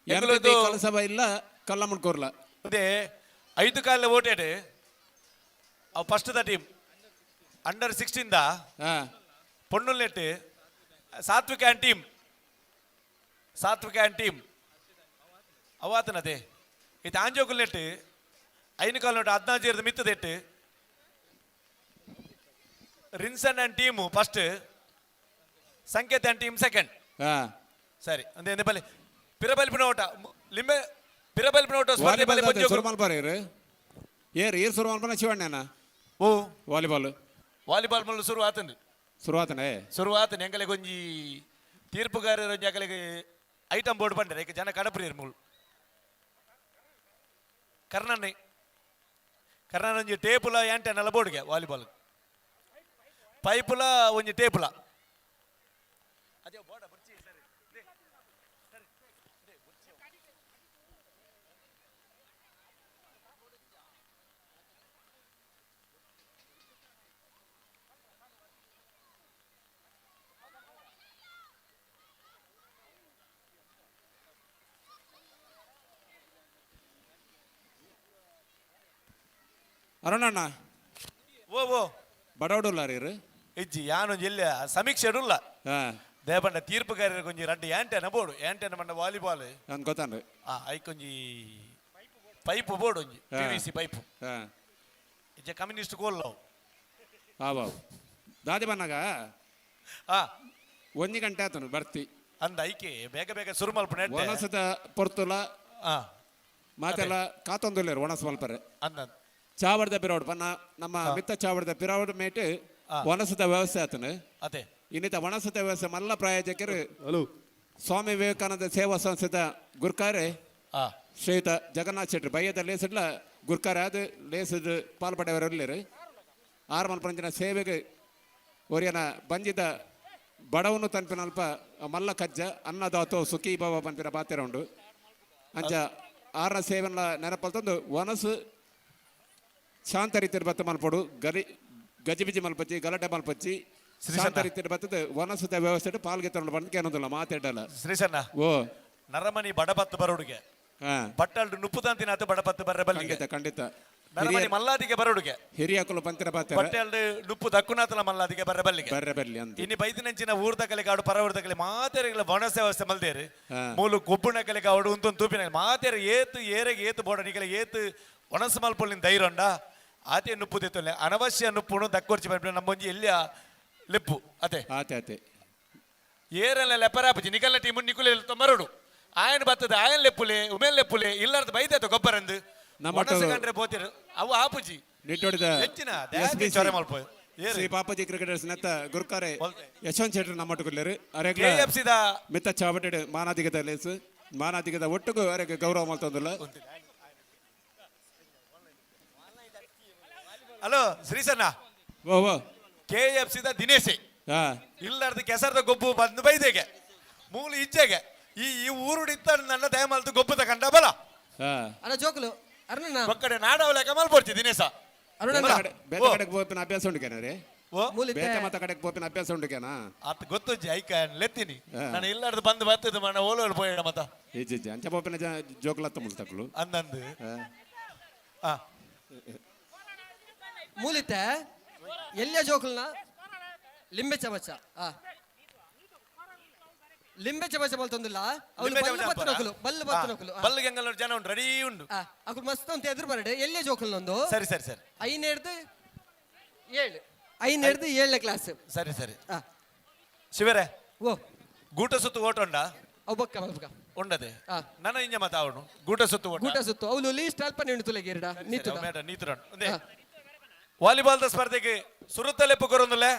ಎಂಗುಲದ್ದು ಕಲಸಭ ಇಲ್ಲ ಕಲ್ಲಮುಣ್ಕೋರ್ಲ. ಅದೇ ಐದು ಕಾಲ ಓಟೇಡು ಅವು. First the team under 16 the ಪೊಣ್ಣುಲ್ನೆಟ್ Satvika and team, Satvika and team ಅವಾತನದೆ. ಇದು ಆಂಜೋಕುಲ್ ನೆಟ್ ಐನು ಕಾಲ ನೋಟ್ ಹದಿನಾಲ್ಕು ಮಿತ್ತದೆಟ್ಟು Rinson and team first, Sanket and team second. ಸರಿ, ಅಂದೆ ಎಂದೆ ಬಲೆ ಪಿರಬಲ್ಪಿನ ಓಟ ಲಿಂಬೆ ಪಿರಬಲ್ಪಿನ ಓಟ ಸ್ಪರ್ಧೆ ಬಲೆ ಪೊಂಜೋಕುಲು. ಸುರುಮಲ್ಪರ ಏರ್ ಏರ್ ಸುರುಮಲ್ಪನ ಶಿವಣ್ಣನ. ಓ. ವಾಲಿಬಾಲ್. ವಾಲಿಬಾಲ್ ಮುಳ್ಳು ಶುರು ಆತಂದು. ಶುರುವಾತನೇ. ಶುರು ಆತನ. ಎಂಗಲಿಗೆ ಒಂಜಿ ತೀರ್ಪುಗಾರರು ಒಂಜಿ ಅಕಲಿಗೆ ಐಟಮ್ ಬೋರ್ಡ್ ಪಂಡರೆ ಏಕೆ ಜನ ಕಡಪ್ರಿಯರ್ ಮೂಲು. ಕರ್ಣನ್ನೇ ಕರ್ಣನ ಒಂಜಿ ಟೇಪುಲ ಆಂಟೆನಲ್ಲ ಬೋರ್ಡ್ಗೆ ವಾಲಿಬಾಲ್ ಪೈಪುಲ ಒಂಜಿ ಟೇಪುಲ ಅದೇ ಬೋರ್ಡ ಬುರ್ಚಿ. ಸರಿ ಸರಿ. ಅರುಣಣ್ಣ. ಓ ಓ. ಬಡವಡುಲ್ಲಾರ ಇರು. ಇಜ್ಜಿ, ಯಾನೊಂಜಿ ಎಲ್ಲಿ ಸಮೀಕ್ಷೆ ಉಲ್ಲ. ದೇಪಂಡ ತೀರ್ಪುಗಾರರ ಕೊಂಜಿ ರಡ್ಡ್ ಯಾಂಟೆನ ಬೋಡು, ಯಾಂಟೆನ ಪಂಡ ವಾಲಿಬಾಲ್. ನಾನು ಗೊತ್ತಾಂಡು. ಆ ಐಕೊಂಜಿ ಪೈಪ್ ಬೋಡು, ಒಂಜಿ ಪಿವಿಸಿ ಪೈಪ್. ಇಜ್ಜೆ ಕಮ್ಯುನಿಸ್ಟ್ ಕೋಲ್ ಅವು. ಆವಾವ್ ದಾದಿ ಬನ್ನಾಗ 1 ಗಂಟೆ ಆತನು ಬರ್ತಿ. ಅಂದ ಐಕೆ ಬೇಗ ಬೇಗ ಸುರು ಮಲ್ಪುನ ಎಡ್ಡೆ. ಒಣಸದ ಪೊರ್ತುಲ ಮಾತೆಲ್ಲ ಕಾತೊಂದುಲ್ಲೇರು ಒಣಸ್ ಮಲ್ಪರೆ. ಅಂದ. ಚಾವಡ್ದ ಪಿರವಡ್ ಪನ್ನ ನಮ್ಮ ಮಿತ್ತ ಚಾವಡ್ದ ಪಿರವಡ್ ಮೇಟ್ ಒಣಸದ ವ್ಯವಸ್ಥೆ ಆತನು. ಅದೇ. ಇನ್ನಿತ ಒಣಸದ ವ್ಯವಸ್ಥೆ ಮಲ್ಲ ಪ್ರಾಯೋಜಕರು ಸ್ವಾಮಿ ವಿವೇಕಾನಂದ ಸೇವಾ ಸಂಸ್ಥೆದ ಗುರ್ಕಾರೆ ಶ್ರೀಯುತ ಜಗನ್ನಾಥ್ ಶೆಟ್ಟಿ ಬಯ್ಯದ ಲೇಸಿಡ್ಲ ಗುರ್ಕಾರೆ ಆದ್ ಲೇಸಿಡ್ ಪಾಲ್ಪಡೆಯವರೆಲ್ಲರು ಆರು ಮಲ್ಪಂಚಿನ ಸೇವೆಗೆ ಒರಿಯನ ಬಂಜಿದ ಬಡವನು ತನ್ಪಿನ ಅಲ್ಪ ಮಲ್ಲ ಕಜ್ಜ ಅನ್ನದಾತೋ ಸುಖಿ ಭವ ಪನ್ಪಿನ ಪಾತ್ರ ಉಂಡು. ಅಂಚ ಆರ್ನ ಸೇವೆನ ನೆನಪಲ್ತಂದು ವನಸು ಶಾಂತ ರೀತಿಯಲ್ಲಿ ಬತ್ತ ಮಲ್ಪೊಡು, ಗರಿ ಗಜಿಬಿಜಿ ಮಲ್ಪಚ್ಚಿ, ಗಲಾಟೆ ಮಲ್ಪಚ್ಚಿ. ಶಾಂತ ರೀತಿಯಲ್ಲಿ ಬತ್ತದ ವನಸದ ವ್ಯವಸ್ಥೆ ಪಾಲ್ಗೆ ತಗೊಂಡು ಬಂದು ಏನೊಂದಿಲ್ಲ ಮಾತಾಡಲ್ಲ. ಶ್ರೀಸಣ್ಣ. ಓ. ನರಮನಿ ಬಡಪತ್ತು ಬರೋಡುಗೆ ಬಟ್ಟಲ್ಡು ನುಪ್ಪುದಂತಿನ ಬಡಪತ್ತು ಬರ್ರೆ ಬಲ್ಲಿಗೆ. ಖಂಡಿತ ಖಂಡಿತ. ನರಮನಿ ಮಲ್ಲಾದಿಗೆ ಬರೋಡುಗೆ. ಹಿರಿಯ ಕುಲ ಪಂತಿನ ಪಾತ್ರ. ಬಟ್ಟೆಲ್ಡು ನುಪ್ಪು ದಕ್ಕುನಾತಲ ಮಲ್ಲಾದಿಗೆ ಬರ್ರೆ ಬಲ್ಲಿಗೆ. ಬರ್ರೆ ಬರ್ಲಿ ಅಂತ. ಇನ್ನು ಬೈದಿನಂಚಿನ ಊರ್ದ ಕಲೆ ಕಾಡು ಪರವೂರ್ದ ಕಲೆ ಮಾತೆರೆಗಳ ವನಸ ವ್ಯವಸ್ಥೆ ಮಲ್ದೇರು. ಮೂಲು ಕೊಬ್ಬುಣ ಕಲೆ ಕಾಡು ಉಂತೊಂದು ತೂಪಿನ ಮಾತೆರೆ ಏತು ಏರೆಗೆ ಏತು ಬೋಡ ನಿಕಲೆ ಏತು ಒಣಸು ಮಲ್ಪೊಲಿನ ಧೈರ್ಯ ಆತೆ ನುಪ್ಪು ದೇತೊಲ್ಲೆ ಅನವಶ್ಯ ನುಪ್ಪುನು ದಕ್ಕೊರ್ಚಿ ಪನ್ಪಿನ ನಮ್ಮೊಂಜಿ ಎಲ್ಲಿಯ ಲಿಪ್ಪು ಅತೆ. ಆತೆ ಆತೆ. ಏರೆಲ್ಲ ಲೆಪ್ಪರಾಪುಜಿ ನಿಕಲ್ಲ ಟೀಮು ನಿಕುಲೆ ಮರಡು ಆಯನ್ ಬತ್ತದ ಆಯನ್ ಲೆಪ್ಪುಲೆ ಉಮೇನ್ ಲೆಪ್ಪುಲೆ ಇಲ್ಲಾರ್ದ ಬೈದಾತ ಗೊಬ್ಬರಂದು ನಮ್ಮ ಒಣಸು ಕಂಡ್ರೆ ಬೋತಿರು ಅವು ಆಪುಜಿ. ನಿಟ್ಟೊಡಿದ ಹೆಚ್ಚಿನ ದಾಯೆ ಚೊರೆ ಮಲ್ಪ ಏರು. ಶ್ರೀ ಪಾಪಾಜಿ ಕ್ರಿಕೆಟರ್ಸ್ ನೆತ್ತ ಗುರ್ಕಾರೆ ಯಶವಂತ್ ಶೆಟ್ಟರ್ ನಮ್ಮೊಟ್ಟುಗುಲ್ಲೇರು ಅರೆಗ್ಲ KFC ದ ಮಿತ್ತ ಚಾವಟೆಡ್ ಮಾನಾದಿಗದ ಲೇಸು ಮಾನಾದಿಗದ ಒಟ್ಟುಗು ಅರೆಗ್ ಗೌರವ ಮಲ್ತೊಂದುಲ್ಲ. ಹಲೋ ಶ್ರೀಸಣ್ಣ. ಓ ಓ. ಕೆ ಎಫ್ ಸಿ the ದಿನೇಶಿ ಇಲ್ಲಾರ್ದ ಕೆಸರದ ಗೊಬ್ಬು ಬಂದು ಬೈದೆಗೆ ಮೂಲು ಇಜ್ಜೆಗೆ ಈ ಈ ಊರುಡು ಇತ್ತ ನನ್ನ ದಯಮಲ್ತು ಗೊಬ್ಬು ತಕಂಡ ಬಲ. ಅಣ್ಣ ಜೋಕುಲು ಅರುಣಣ್ಣ. ಒಕ್ಕಡೆ ನಾಡವಲೆಕ ಮಲ್ಪೊಡ್ಚಿ ದಿನೇಶ. ಅರುಣಣ್ಣ. ಬೇತೆ ಕಡೆಗೆ ಪೋಪಿನ ಅಭ್ಯಾಸ ಉಂಡುಕೇನ ರೇ? ಓ. ಬೇತೆ ಮತ್ತ ಕಡೆಗೆ ಪೋಪಿನ ಅಭ್ಯಾಸ ಉಂಡುಕೇನಾ? ಆತ ಗೊತ್ತುಜ್ಜಿ ಐಕ ಲೆತ್ತೀನಿ ನಾನು ಇಲ್ಲಾರ್ದು ಬಂದು ಬರ್ತದೆ ಮಣ್ಣ ಓಲೋಲು ಪೋಯಣ ಮತ್ತ. ಇಜ್ಜಿ ಇಜ್ಜಿ, ಅಂಚ ಪೋಪಿನ ಜೋಕುಲತ್ತ ಮುಲ್ತಕ್ಲು. ಅಂದಂದು. ಮೂಲಿತೆ ಎಲ್ಲಿಯ ಜೋಕುಲ್ನ ಲಿಂಬೆ ಚಮಚ ಆ ಲಿಂಬೆ ಚಮಚ ಬಲ್ತೊಂದಿಲ್ಲ ಅವಳು. ಲಿಂಬೆ ಬಲ್ಲು ಚಮಚ ಬತ್ತನಕುಲು ಬಲ್ಲು ಬತ್ತನಕುಲು. ಬಲ್ಲು ಗೆಂಗಲ್ ಜನ ಉಂಟು, ರೆಡಿ ಉಂಟು. ಅಕುಲು ಮಸ್ತ್ ಅಂತ ಎದುರು ಬರಡೆ ಎಲ್ಲಿಯ ಜೋಕುಲ್ನೊಂದು. ಸರಿ ಸರಿ ಸರಿ. ಐನೇಡ್ದು ಏಳು, ಐನೇಡ್ದು ಏಳನೇ ಕ್ಲಾಸ್. ಸರಿ ಸರಿ. ಶಿವರೇ. ಓ. ಗೂಟ ಸುತ್ತು ಓಟ ಉಂಡಾ? ಅವು ಬೊಕ್ಕ ಮಲ್ಪಕ. ಉಂಡದೆ ನನ್ನ ಇಂಜ ಮತ ಅವನು ಗೂಟ ಸುತ್ತು ಓಟ. ಗೂಟ ಸುತ್ತು ಅವಳು ಲೀಸ್ಟ್ ಅಲ್ಪ ನಿಂಡು ತುಲೆಗೇರಡ ನೀತು. ಮೇಡ ನೀತುರನ್ ಒಂದೇ ವಾಲಿಬಾಲ್ the ಸ್ಪರ್ಧೆಗೆ ಸುರುತ್ತಲೆಪ್ಪು ಕೊರೊಂದುಲ್ಲೆ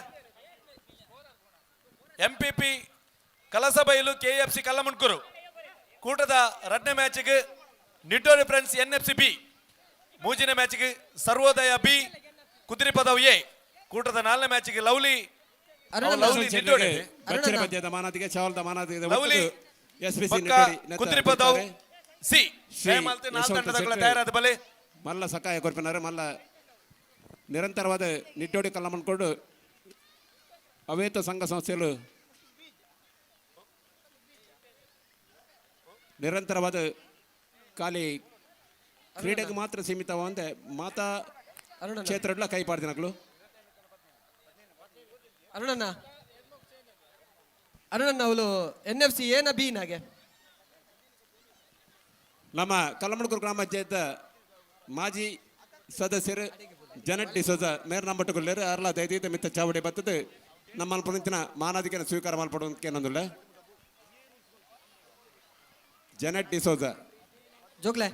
ಎಂಪಿಪಿ ಕಲಸಬೈಲು ಕೆಎಫ್ಸಿ ಕಲ್ಲಮುಣ್ಕೂರು. ಕೂಟದ ರಡ್ನೇ ಮ್ಯಾಚ್ಗೆ ನಿಟ್ಟೋರಿ ಫ್ರೆಂಡ್ಸ್ ಎನ್ಎಫ್ಸಿ ಬಿ, ಮೂಜಿನ ಮ್ಯಾಚ್ಗೆ ಸರ್ವೋದಯ ಬಿ ಕುದುರೆಪದವು ಎ, ಕೂಟದ ನಾಲ್ಕನೇ ಮ್ಯಾಚ್ಗೆ ಲವ್ಲಿ ಲವ್ಲಿ ನಿಟ್ಟೋಡಿ ಬಚ್ಚರ ಪಂದ್ಯದ ಮಾನಾದಿಗೆ ಚಾವಲ್ದ ಮಾನಾದಿಗೆ ಲವ್ಲಿ ಎಸ್ ಪಿ ಸಿ ಬೊಕ್ಕ ಕುದುರೆಪದವು ಸಿ ಶ್ರೀ ನಾಲ್ಕು ಯಶವಂತ ತಂಡದಗಳ ಶೆಟ್ಟಿ ತಯಾರಾದ ಬಲೆ. ಮಲ್ಲ ಸಕಾಯ ಕೊರ್ಪಿನಾರು ಮಲ್ಲ ನಿರಂತರವಾದ ನಿಟ್ಟೋಡಿ ಕಲ್ಲಮನ್ಕೊಂಡು ಅವೇತ ಸಂಘ ಸಂಸ್ಥೆಗಳು ನಿರಂತರವಾದ ಖಾಲಿ ಕ್ರೀಡೆಗೆ ಮಾತ್ರ ಸೀಮಿತವಂತೆ ಮಾತಾ ಕ್ಷೇತ್ರಗಳ ಕೈ ಪಾಡ್ದಿನಕ್ಲು. ಅರುಣಣ್ಣ ಅರುಣಣ್ಣ, ಅವಳು ಎನ್ ಎಫ್ ಸಿ ಏನ ಬಿ ನಾಗೆ? ನಮ್ಮ ಕಲ್ಲಮಣಕೂರು ಗ್ರಾಮ ಪಂಚಾಯತ್ ಮಾಜಿ ಸದಸ್ಯರು ಜನಟ್ ಡಿಸೋಜ ಮೇರ್ ನಂಬಟ್ಟುಕೊಳ್ಳೇರು ಅರ್ಲ ದೈದೀತ ಮಿತ್ತ ಚಾವಡಿ ಬತ್ತದು ನಮ್ಮ ಪುನಂಚಿನ ಮಾನಾದಿಕೆನ ಸ್ವೀಕಾರ ಮಲ್ಪಡುವಂತೇನೊಂದುಲ್ಲ ಜನಟ್ ಡಿಸೋಜ. ಜೋಕ್ಲೆ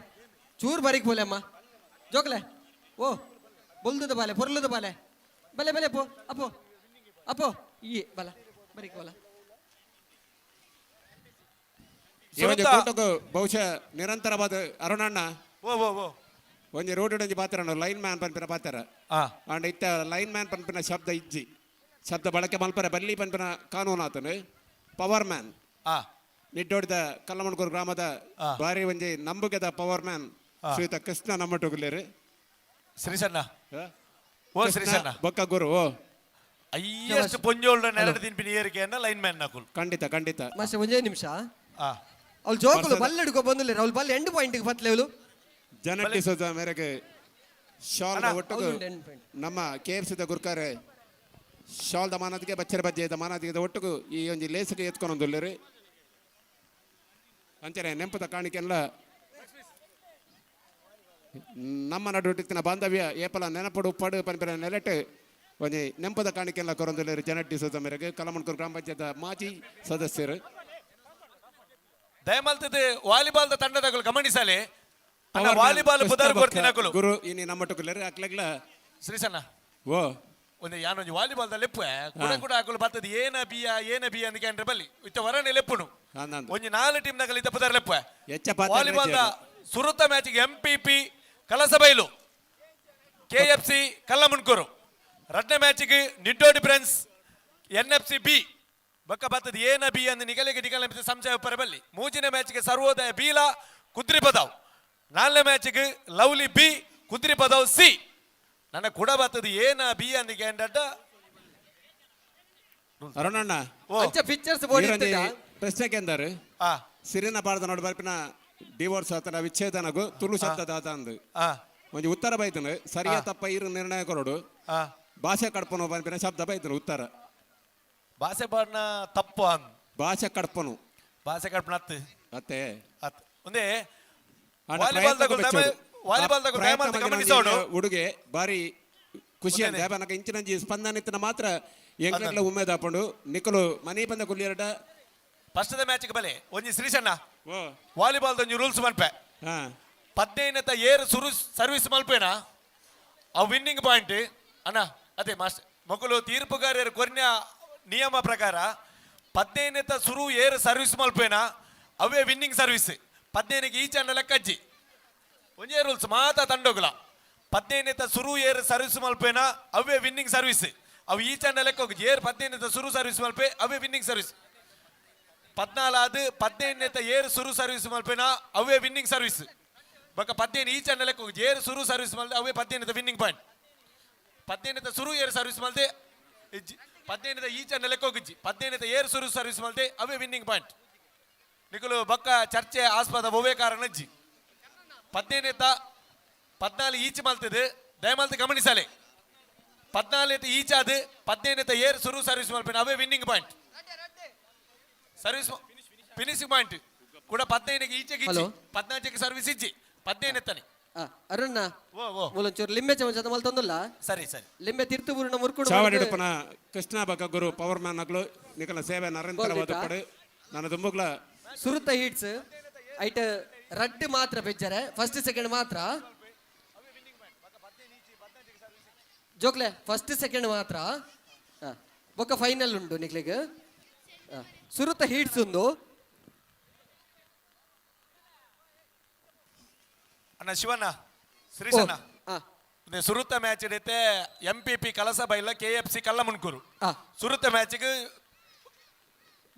ಚೂರು ಬರೀಕ್ ಬೋಲೆ ಅಮ್ಮ ಜೋಕ್ಲೆ ಓ ಬೊಲ್ದುದ ಬಾಲೆ ಪೊರ್ಲುದ ಬಾಲೆ ಬಲೆ ಬಲೆ ಪೋ ಅಪ್ಪೋ ಅಪ್ಪೋ ಈ ಬಲ ಬರೀಕ್ ಬೋಲ. ಈ ಒಂಜಿ ಕೂಟಕ್ಕೂ ಬಹುಶಃ ನಿರಂತರವಾದ ಅರುಣಣ್ಣ ಓ ಓ ಓ. ಒಂಜಿ ರೋಡ್ ಒಂಜಿ ಪಾತ್ರ ಲೈನ್ ಮ್ಯಾನ್ ಪನ್ಪಿನ ಪಾತ್ರ ಅಂಡ್ ಇತ್ತ ಲೈನ್ ಮ್ಯಾನ್ ಪನ್ಪಿನ ಶಬ್ದ ಇಜ್ಜಿ, ಶಬ್ದ ಬಳಕೆ ಮಲ್ಪರೆ ಬಲ್ಲಿ ಪನ್ಪಿನ ಕಾನೂನು ಆತನು. ಪವರ್ ಮ್ಯಾನ್ ನಿಡ್ಡೋಡಿದ ಕಲ್ಲಮಣಕೂರು ಗ್ರಾಮದ ಬಾರಿ ಒಂಜಿ ನಂಬುಗೆದ ಪವರ್ ಮ್ಯಾನ್ ಶ್ರೀಯುತ ಕೃಷ್ಣ ನಮ್ಮಟುಗುಲ್ಲೇರು. ಶ್ರೀಸಣ್ಣ ಓ ಶ್ರೀಸಣ್ಣ. ಬೊಕ್ಕ ಗುರು ಓ. ಅಯ್ಯಷ್ಟು ಪೊಂಜೋಳ್ಡ ನೆರಡು ತಿನ್ಪಿನ ಏರಿಕೆಯನ್ನ ಲೈನ್ ಮ್ಯಾನ್ ನಕುಲ್. ಖಂಡಿತ ಖಂಡಿತ. ಮಾಸ್ಟರ್ ಒಂಜೇ ನಿಮಿಷ. ಅವಳು ಜೋಕುಲು ಬಲ್ ಹಿಡ್ಕೊ ಬಂದಿಲ್ಲ ಅವಳು ಬಲ್ ಎಂಡ್ ಪಾಯಿಂಟ್ ಬತ್ಲೆ ಅವಳು. ಜನಟ್ ಡಿಸೋಜ ಮೇರೆಗೆ ಶಾಲ್ ಒಟ್ಟುಗು ನಮ್ಮ ಕೆ ಎಫ್ ಸಿದ ಗುರ್ಕಾರೆ ಶಾಲ್ the ಮಾನದಿಗೆ ಬಚ್ಚರ ಬಜ್ಜೆದ ಮಾನದಿಗೆ ಒಟ್ಟುಗು ಈ ಒಂಜಿ ಲೇಸಿಗೆ ಎತ್ಕೊಂಡೊಂದುಲ್ಲೆರ್. ಅಂಚನೆ ನೆಂಪದ ಕಾಣಿಕೆಲ್ಲ ನಮ್ಮ ನಡುಟಿತ್ತಿನ ಬಾಂಧವ್ಯ ಏಪಲ ನೆನಪಡು ಪಡು ಪನ್ಪಿನ ನೆಲೆಟ್ ಒಂಜಿ ನೆಂಪದ ಕಾಣಿಕೆಲ್ಲ ಕೊರೊಂದುಲ್ಲೆರ್ ಜನಟ್ ಡಿಸೋಜ ಮೇರೆಗೆ ಕಲಮಣ್ಕೂರು ಗ್ರಾಮ ಪಂಚಾಯತ್ ಮಾಜಿ ಸದಸ್ಯರು. ದಯಮಲ್ತದ ವಾಲಿಬಾಲ್ the ತಂಡದಗಳು ಗಮನಿಸಲೆ ಅಣ್ಣ, ವಾಲಿಬಾಲ್ ಪುದರ್ ಕೊರ್ತಿನಕುಲು ಗುರು ಇನಿ ನಮ್ಮಟ್ಟುಗುಲ್ಲೆರ್ ಅಕ್ಲೆಗ್ಲ. ಶ್ರೀಸಣ್ಣ. ಓ. ಒಂದು ಯಾನೊಂಜಿ ವಾಲಿಬಾಲ್ ದ ಲೆಪ್ಪು ಕುಡ ಕುಡ ಅಕುಲು ಬತ್ತದ ಏನ ಬಿಯ ಏನ ಬಿಯ ಅಂದ್ ಕೇಂದ್ರ ಬಲ್ಲಿ ಇತ್ತ ವರನೆ ಲೆಪ್ಪುನು. ಒಂಜಿ ನಾಲ್ ಟೀಮ್ ನಕಲು ಇತ್ತ ಪುದರ್ ಲೆಪ್ಪು. ಎಚ್ಚ ಪಾತೆರ್ರೆ. ವಾಲಿಬಾಲ್ the ಸುರುತ match MPP Kalasabail KFC Kallamunkur, ರಡ್ನೇ ಮ್ಯಾಚ್ಗೆ ನಿಡ್ಡೋಡಿ ಫ್ರೆಂಡ್ಸ್ ಎನ್ಎಫ್ಸಿ ಬಿ ಬೊಕ್ಕ ಬತ್ತದ ಏನ ಬಿ ಅಂದ್ ನಿಗಲಿಗೆ ನಿಗಲ ಸಂಶಯ ಉಪ್ಪರೆ ಬಲ್ಲಿ. ಮೂಜಿನ ಮ್ಯಾಚ್ಗೆ ಸರ್ವೋದಯ ಬೀಲ ಕುದ್ರಿ ಪದಾವ್, ನಾಲ್ನೇ ಮ್ಯಾಚ್ಗೆ ಲವ್ಲಿ ಬಿ ಕುದ್ರಿ ಪದಾವ್ ಸಿ. ನನ್ನ ಕೂಡ ಬತ್ತದ ಏನ ಬಿ ಅಂದ್ ಕೇಂದ್ರ. ಅರುಣಣ್ಣ. ಅಂಚ ಪಿಕ್ಚರ್ಸ್ ಬೋರ್ಡ್ ಈರೊಂಜಿ ಇತ್ತದ. ಪ್ರಶ್ನೆ ಕೇಂದಾರು, ಸಿರಿನ ಪಾಡ್ದ ನೋಡ್ ಬರ್ಪಿನ ಡಿವೋರ್ಸ್ ಆತನ ವಿಚ್ಛೇದನಗು ತುಳು ಶಬ್ದ ದಾದ ಅಂದ್. ಒಂಜಿ ಉತ್ತರ ಬೈತನು, ಸರಿಯಾ ತಪ್ಪ ಇರು ನಿರ್ಣಯ ಕೊರಡು. ಭಾಷೆ ಕಡ್ಪನು ಬರ್ಪಿನ ಶಬ್ದ ಬೈತನು ಉತ್ತರ. ಭಾಷೆ ಪಾಡ್ನ ತಪ್ಪು ಅಂದ್. ಭಾಷೆ ಕಡ್ಪನು. ಭಾಷೆ ಕಡ್ಪನ ಅತ್ತು. ಅತ್ತೆ. ಅತ್ ಒಂದೇ ಆಂಡ ವಾಲಿಬಾಲ್ ಪ್ರಯತ್ನಕ್ಕೂ ಬೆಚ್ಚೋಡು. ವಾಲಿಬಾಲ್ ಆ ಪ್ರಯತ್ನ ದಮಂತ ಮಗಿನ ಗಮನಿಸೋಡು. ಒಂಜಿ ಉಡುಗೆ ಬಾರಿ ಖುಷಿ ಅಂತ ಯಾಪನಕ ಇಂಚಿನಂಜಿ ಸ್ಪಂದನೆ ಇತ್ತಿನ ಮಾತ್ರ ಎಂಕ್ಲೆಗ್ಲ ಉಮೇದ್ ಆಪುಂಡು. ನಿಕುಲು ಮನಿ ಬಂದ ಕುಲ್ಲಿಯರಡ. ಫಸ್ಟ್ the match ಬಲೆ ಒಂಜಿ ಶ್ರೀಶಣ್ಣ ವಾಲಿಬಾಲ್ ಒಂಜಿ ರೂಲ್ಸ್ ಮನ್ಪೆ. ಪದ್ನೈನತ ಏರ್ ಸುರು ಸರ್ವಿಸ್ ಮಲ್ಪೇನ ಅವು ವಿನ್ನಿಂಗ್ ಪಾಯಿಂಟ್ ಅಣ್ಣ. ಅದೇ ಮಾಸ್ಟರ್ ಮೊಕಲು ತೀರ್ಪುಗಾರರು ಕೊರ್ನ್ಯ ನಿಯಮ ಪ್ರಕಾರ ಪದ್ನೈನತ ಸುರು ಏರ್ ಸರ್ವಿಸ್ ಮಲ್ಪೇನ ಅವೇ ವಿನ್ನಿಂಗ್ ಸರ್ವಿಸ್. ಪದ್ನೈನಿಗೆ ಈ ಚಂಡ ಲೆಕ್ಕಜ್ಜಿ. ಒಂಜೇ ರೂಲ್ಸ್ ಮಾತ ತಂಡೋಗುಲ. ಪದ್ನೈನತ ಸುರು ಏರ್ ಸರ್ವಿಸ್ ಮಲ್ಪೇನ ಅವೇ ವಿನ್ನಿಂಗ್ ಸರ್ವಿಸ್. ಅವು ಈ ಚಂಡ ಲೆಕ್ಕ ಹೋಗಿ ಏರ್ ಪದ್ನೈನತ ಸುರು ಸರ್ವಿಸ್ ಮಲ್ಪೆ ಅವೇ ವಿನ್ನಿಂಗ್ ಸರ್ವಿಸ್. ಪದ್ನಾಲಾದು ಪದ್ನೈದನೇತ ಏರ್ ಸುರು ಸರ್ವಿಸ್ ಮಲ್ಪೇನ ಅವೇ ವಿನ್ನಿಂಗ್ ಸರ್ವಿಸ್. ಬೊಕ್ಕ ಪದ್ನೈದು ಈ ಚಂಡ ಲೆಕ್ಕ ಹೋಗಿ ಏರ್ ಸುರು ಸರ್ವಿಸ್ ಮಲ್ದೆ ಅವೇ ಪದ್ನೈದನೇತ ವಿನ್ನಿಂಗ್ ಪಾಯಿಂಟ್. ಪದ್ನೈದನೇತ ಸುರು ಏರ್ ಸರ್ವಿಸ್ ಮಲ್ದೆ ಇಜ್ಜಿ, ಪದ್ನೈದನೇತ ಈ ಚಂಡ ಲೆಕ್ಕ ಹೋಗಿಜ್ಜಿ. ಪದ್ನೈದನೇತ ಏರ್ ಸುರು ಸರ್ವಿಸ್ ಮಲ್ದೆ ಅವೇ ವಿನ್ನಿಂಗ್ ಪಾಯಿಂಟ್. ನಿಕುಲು ಬೊಕ್ಕ ಚರ್ಚೆ ಆಸ್ಪದ ಒವ್ವೇ ಕಾರಣ ಇಜ್ಜಿ. ಪದ್ನೈದನೇತ ಪದ್ನಾಲು ಈಚೆ ಮಲ್ತದೆ ದಯಮಲ್ತು ಗಮನಿಸಲೆ. ಪದ್ನಾಲ್ನೇತ ಈಚಾದು ಪದ್ನೈದನೇತ ಏರ್ ಸುರು ಸರ್ವಿಸ್ ಮಲ್ಪೇನ ಅವೇ winning point. Service finishing point ಕೂಡ ಪದ್ನೈದಕ್ಕೆ ಈಚೆಗೆ ಇಜ್ಜಿ. ಹಲೋ. ಪದ್ನಾಲ್ಕಕ್ಕೆ ಸರ್ವಿಸ್ ಇಜ್ಜಿ ಪದ್ನೈದನೇತನೆ. ಅರುಣ್ಣ. ಓ ಓ. ಮೂಲೊಂಚೂರು ಲಿಂಬೆ ಚಮಚದ ಮಲ್ತೊಂದುಲ್ಲ. ಸರಿ ಸರಿ. ಲಿಂಬೆ ತಿರ್ತು ಬೂರ್ಣ ಮುರ್ಕುಡು. ಚಾವಡಿಡುಪನ ಕೃಷ್ಣ ಬಕ ಗುರು ಪವರ್ ಮ್ಯಾನ್ ಅಗ್ಲು ನಿಕಲ ಸೇವೆ ನಿರಂತರವಾದ ಪಡು ನನ್ನ ದುಂಬುಗ್ಲ. ಸುರುತ ಹೀಟ್ಸ್ ಐಟ್ ರಡ್ಡ್ ಮಾತ್ರ ಬೆಜ್ಜರೆ, ಫಸ್ಟ್ ಸೆಕೆಂಡ್ ಮಾತ್ರ ಜೋಕ್ಲೆ, ಫಸ್ಟ್ ಸೆಕೆಂಡ್ ಮಾತ್ರ. ಬೊಕ್ಕ ಫೈನಲ್ ಉಂಡು ನಿಕ್ಲೆಗ್. ಸುರುತ ಹೀಟ್ಸ್ ಉಂದು. ಅಣ್ಣ ಶಿವಣ್ಣ ಶ್ರೀಶಣ್ಣ, ಸುರುತ ಮ್ಯಾಚ್ ಇಡೈತೆ ಎಂ ಪಿ ಪಿ ಕಲಸಬೈಲ ಕೆ ಎಫ್ ಸಿ ಕಲ್ಲಮುಣ್ಕೂರು. ಸುರುತ ಮ್ಯಾಚ್ಗೆ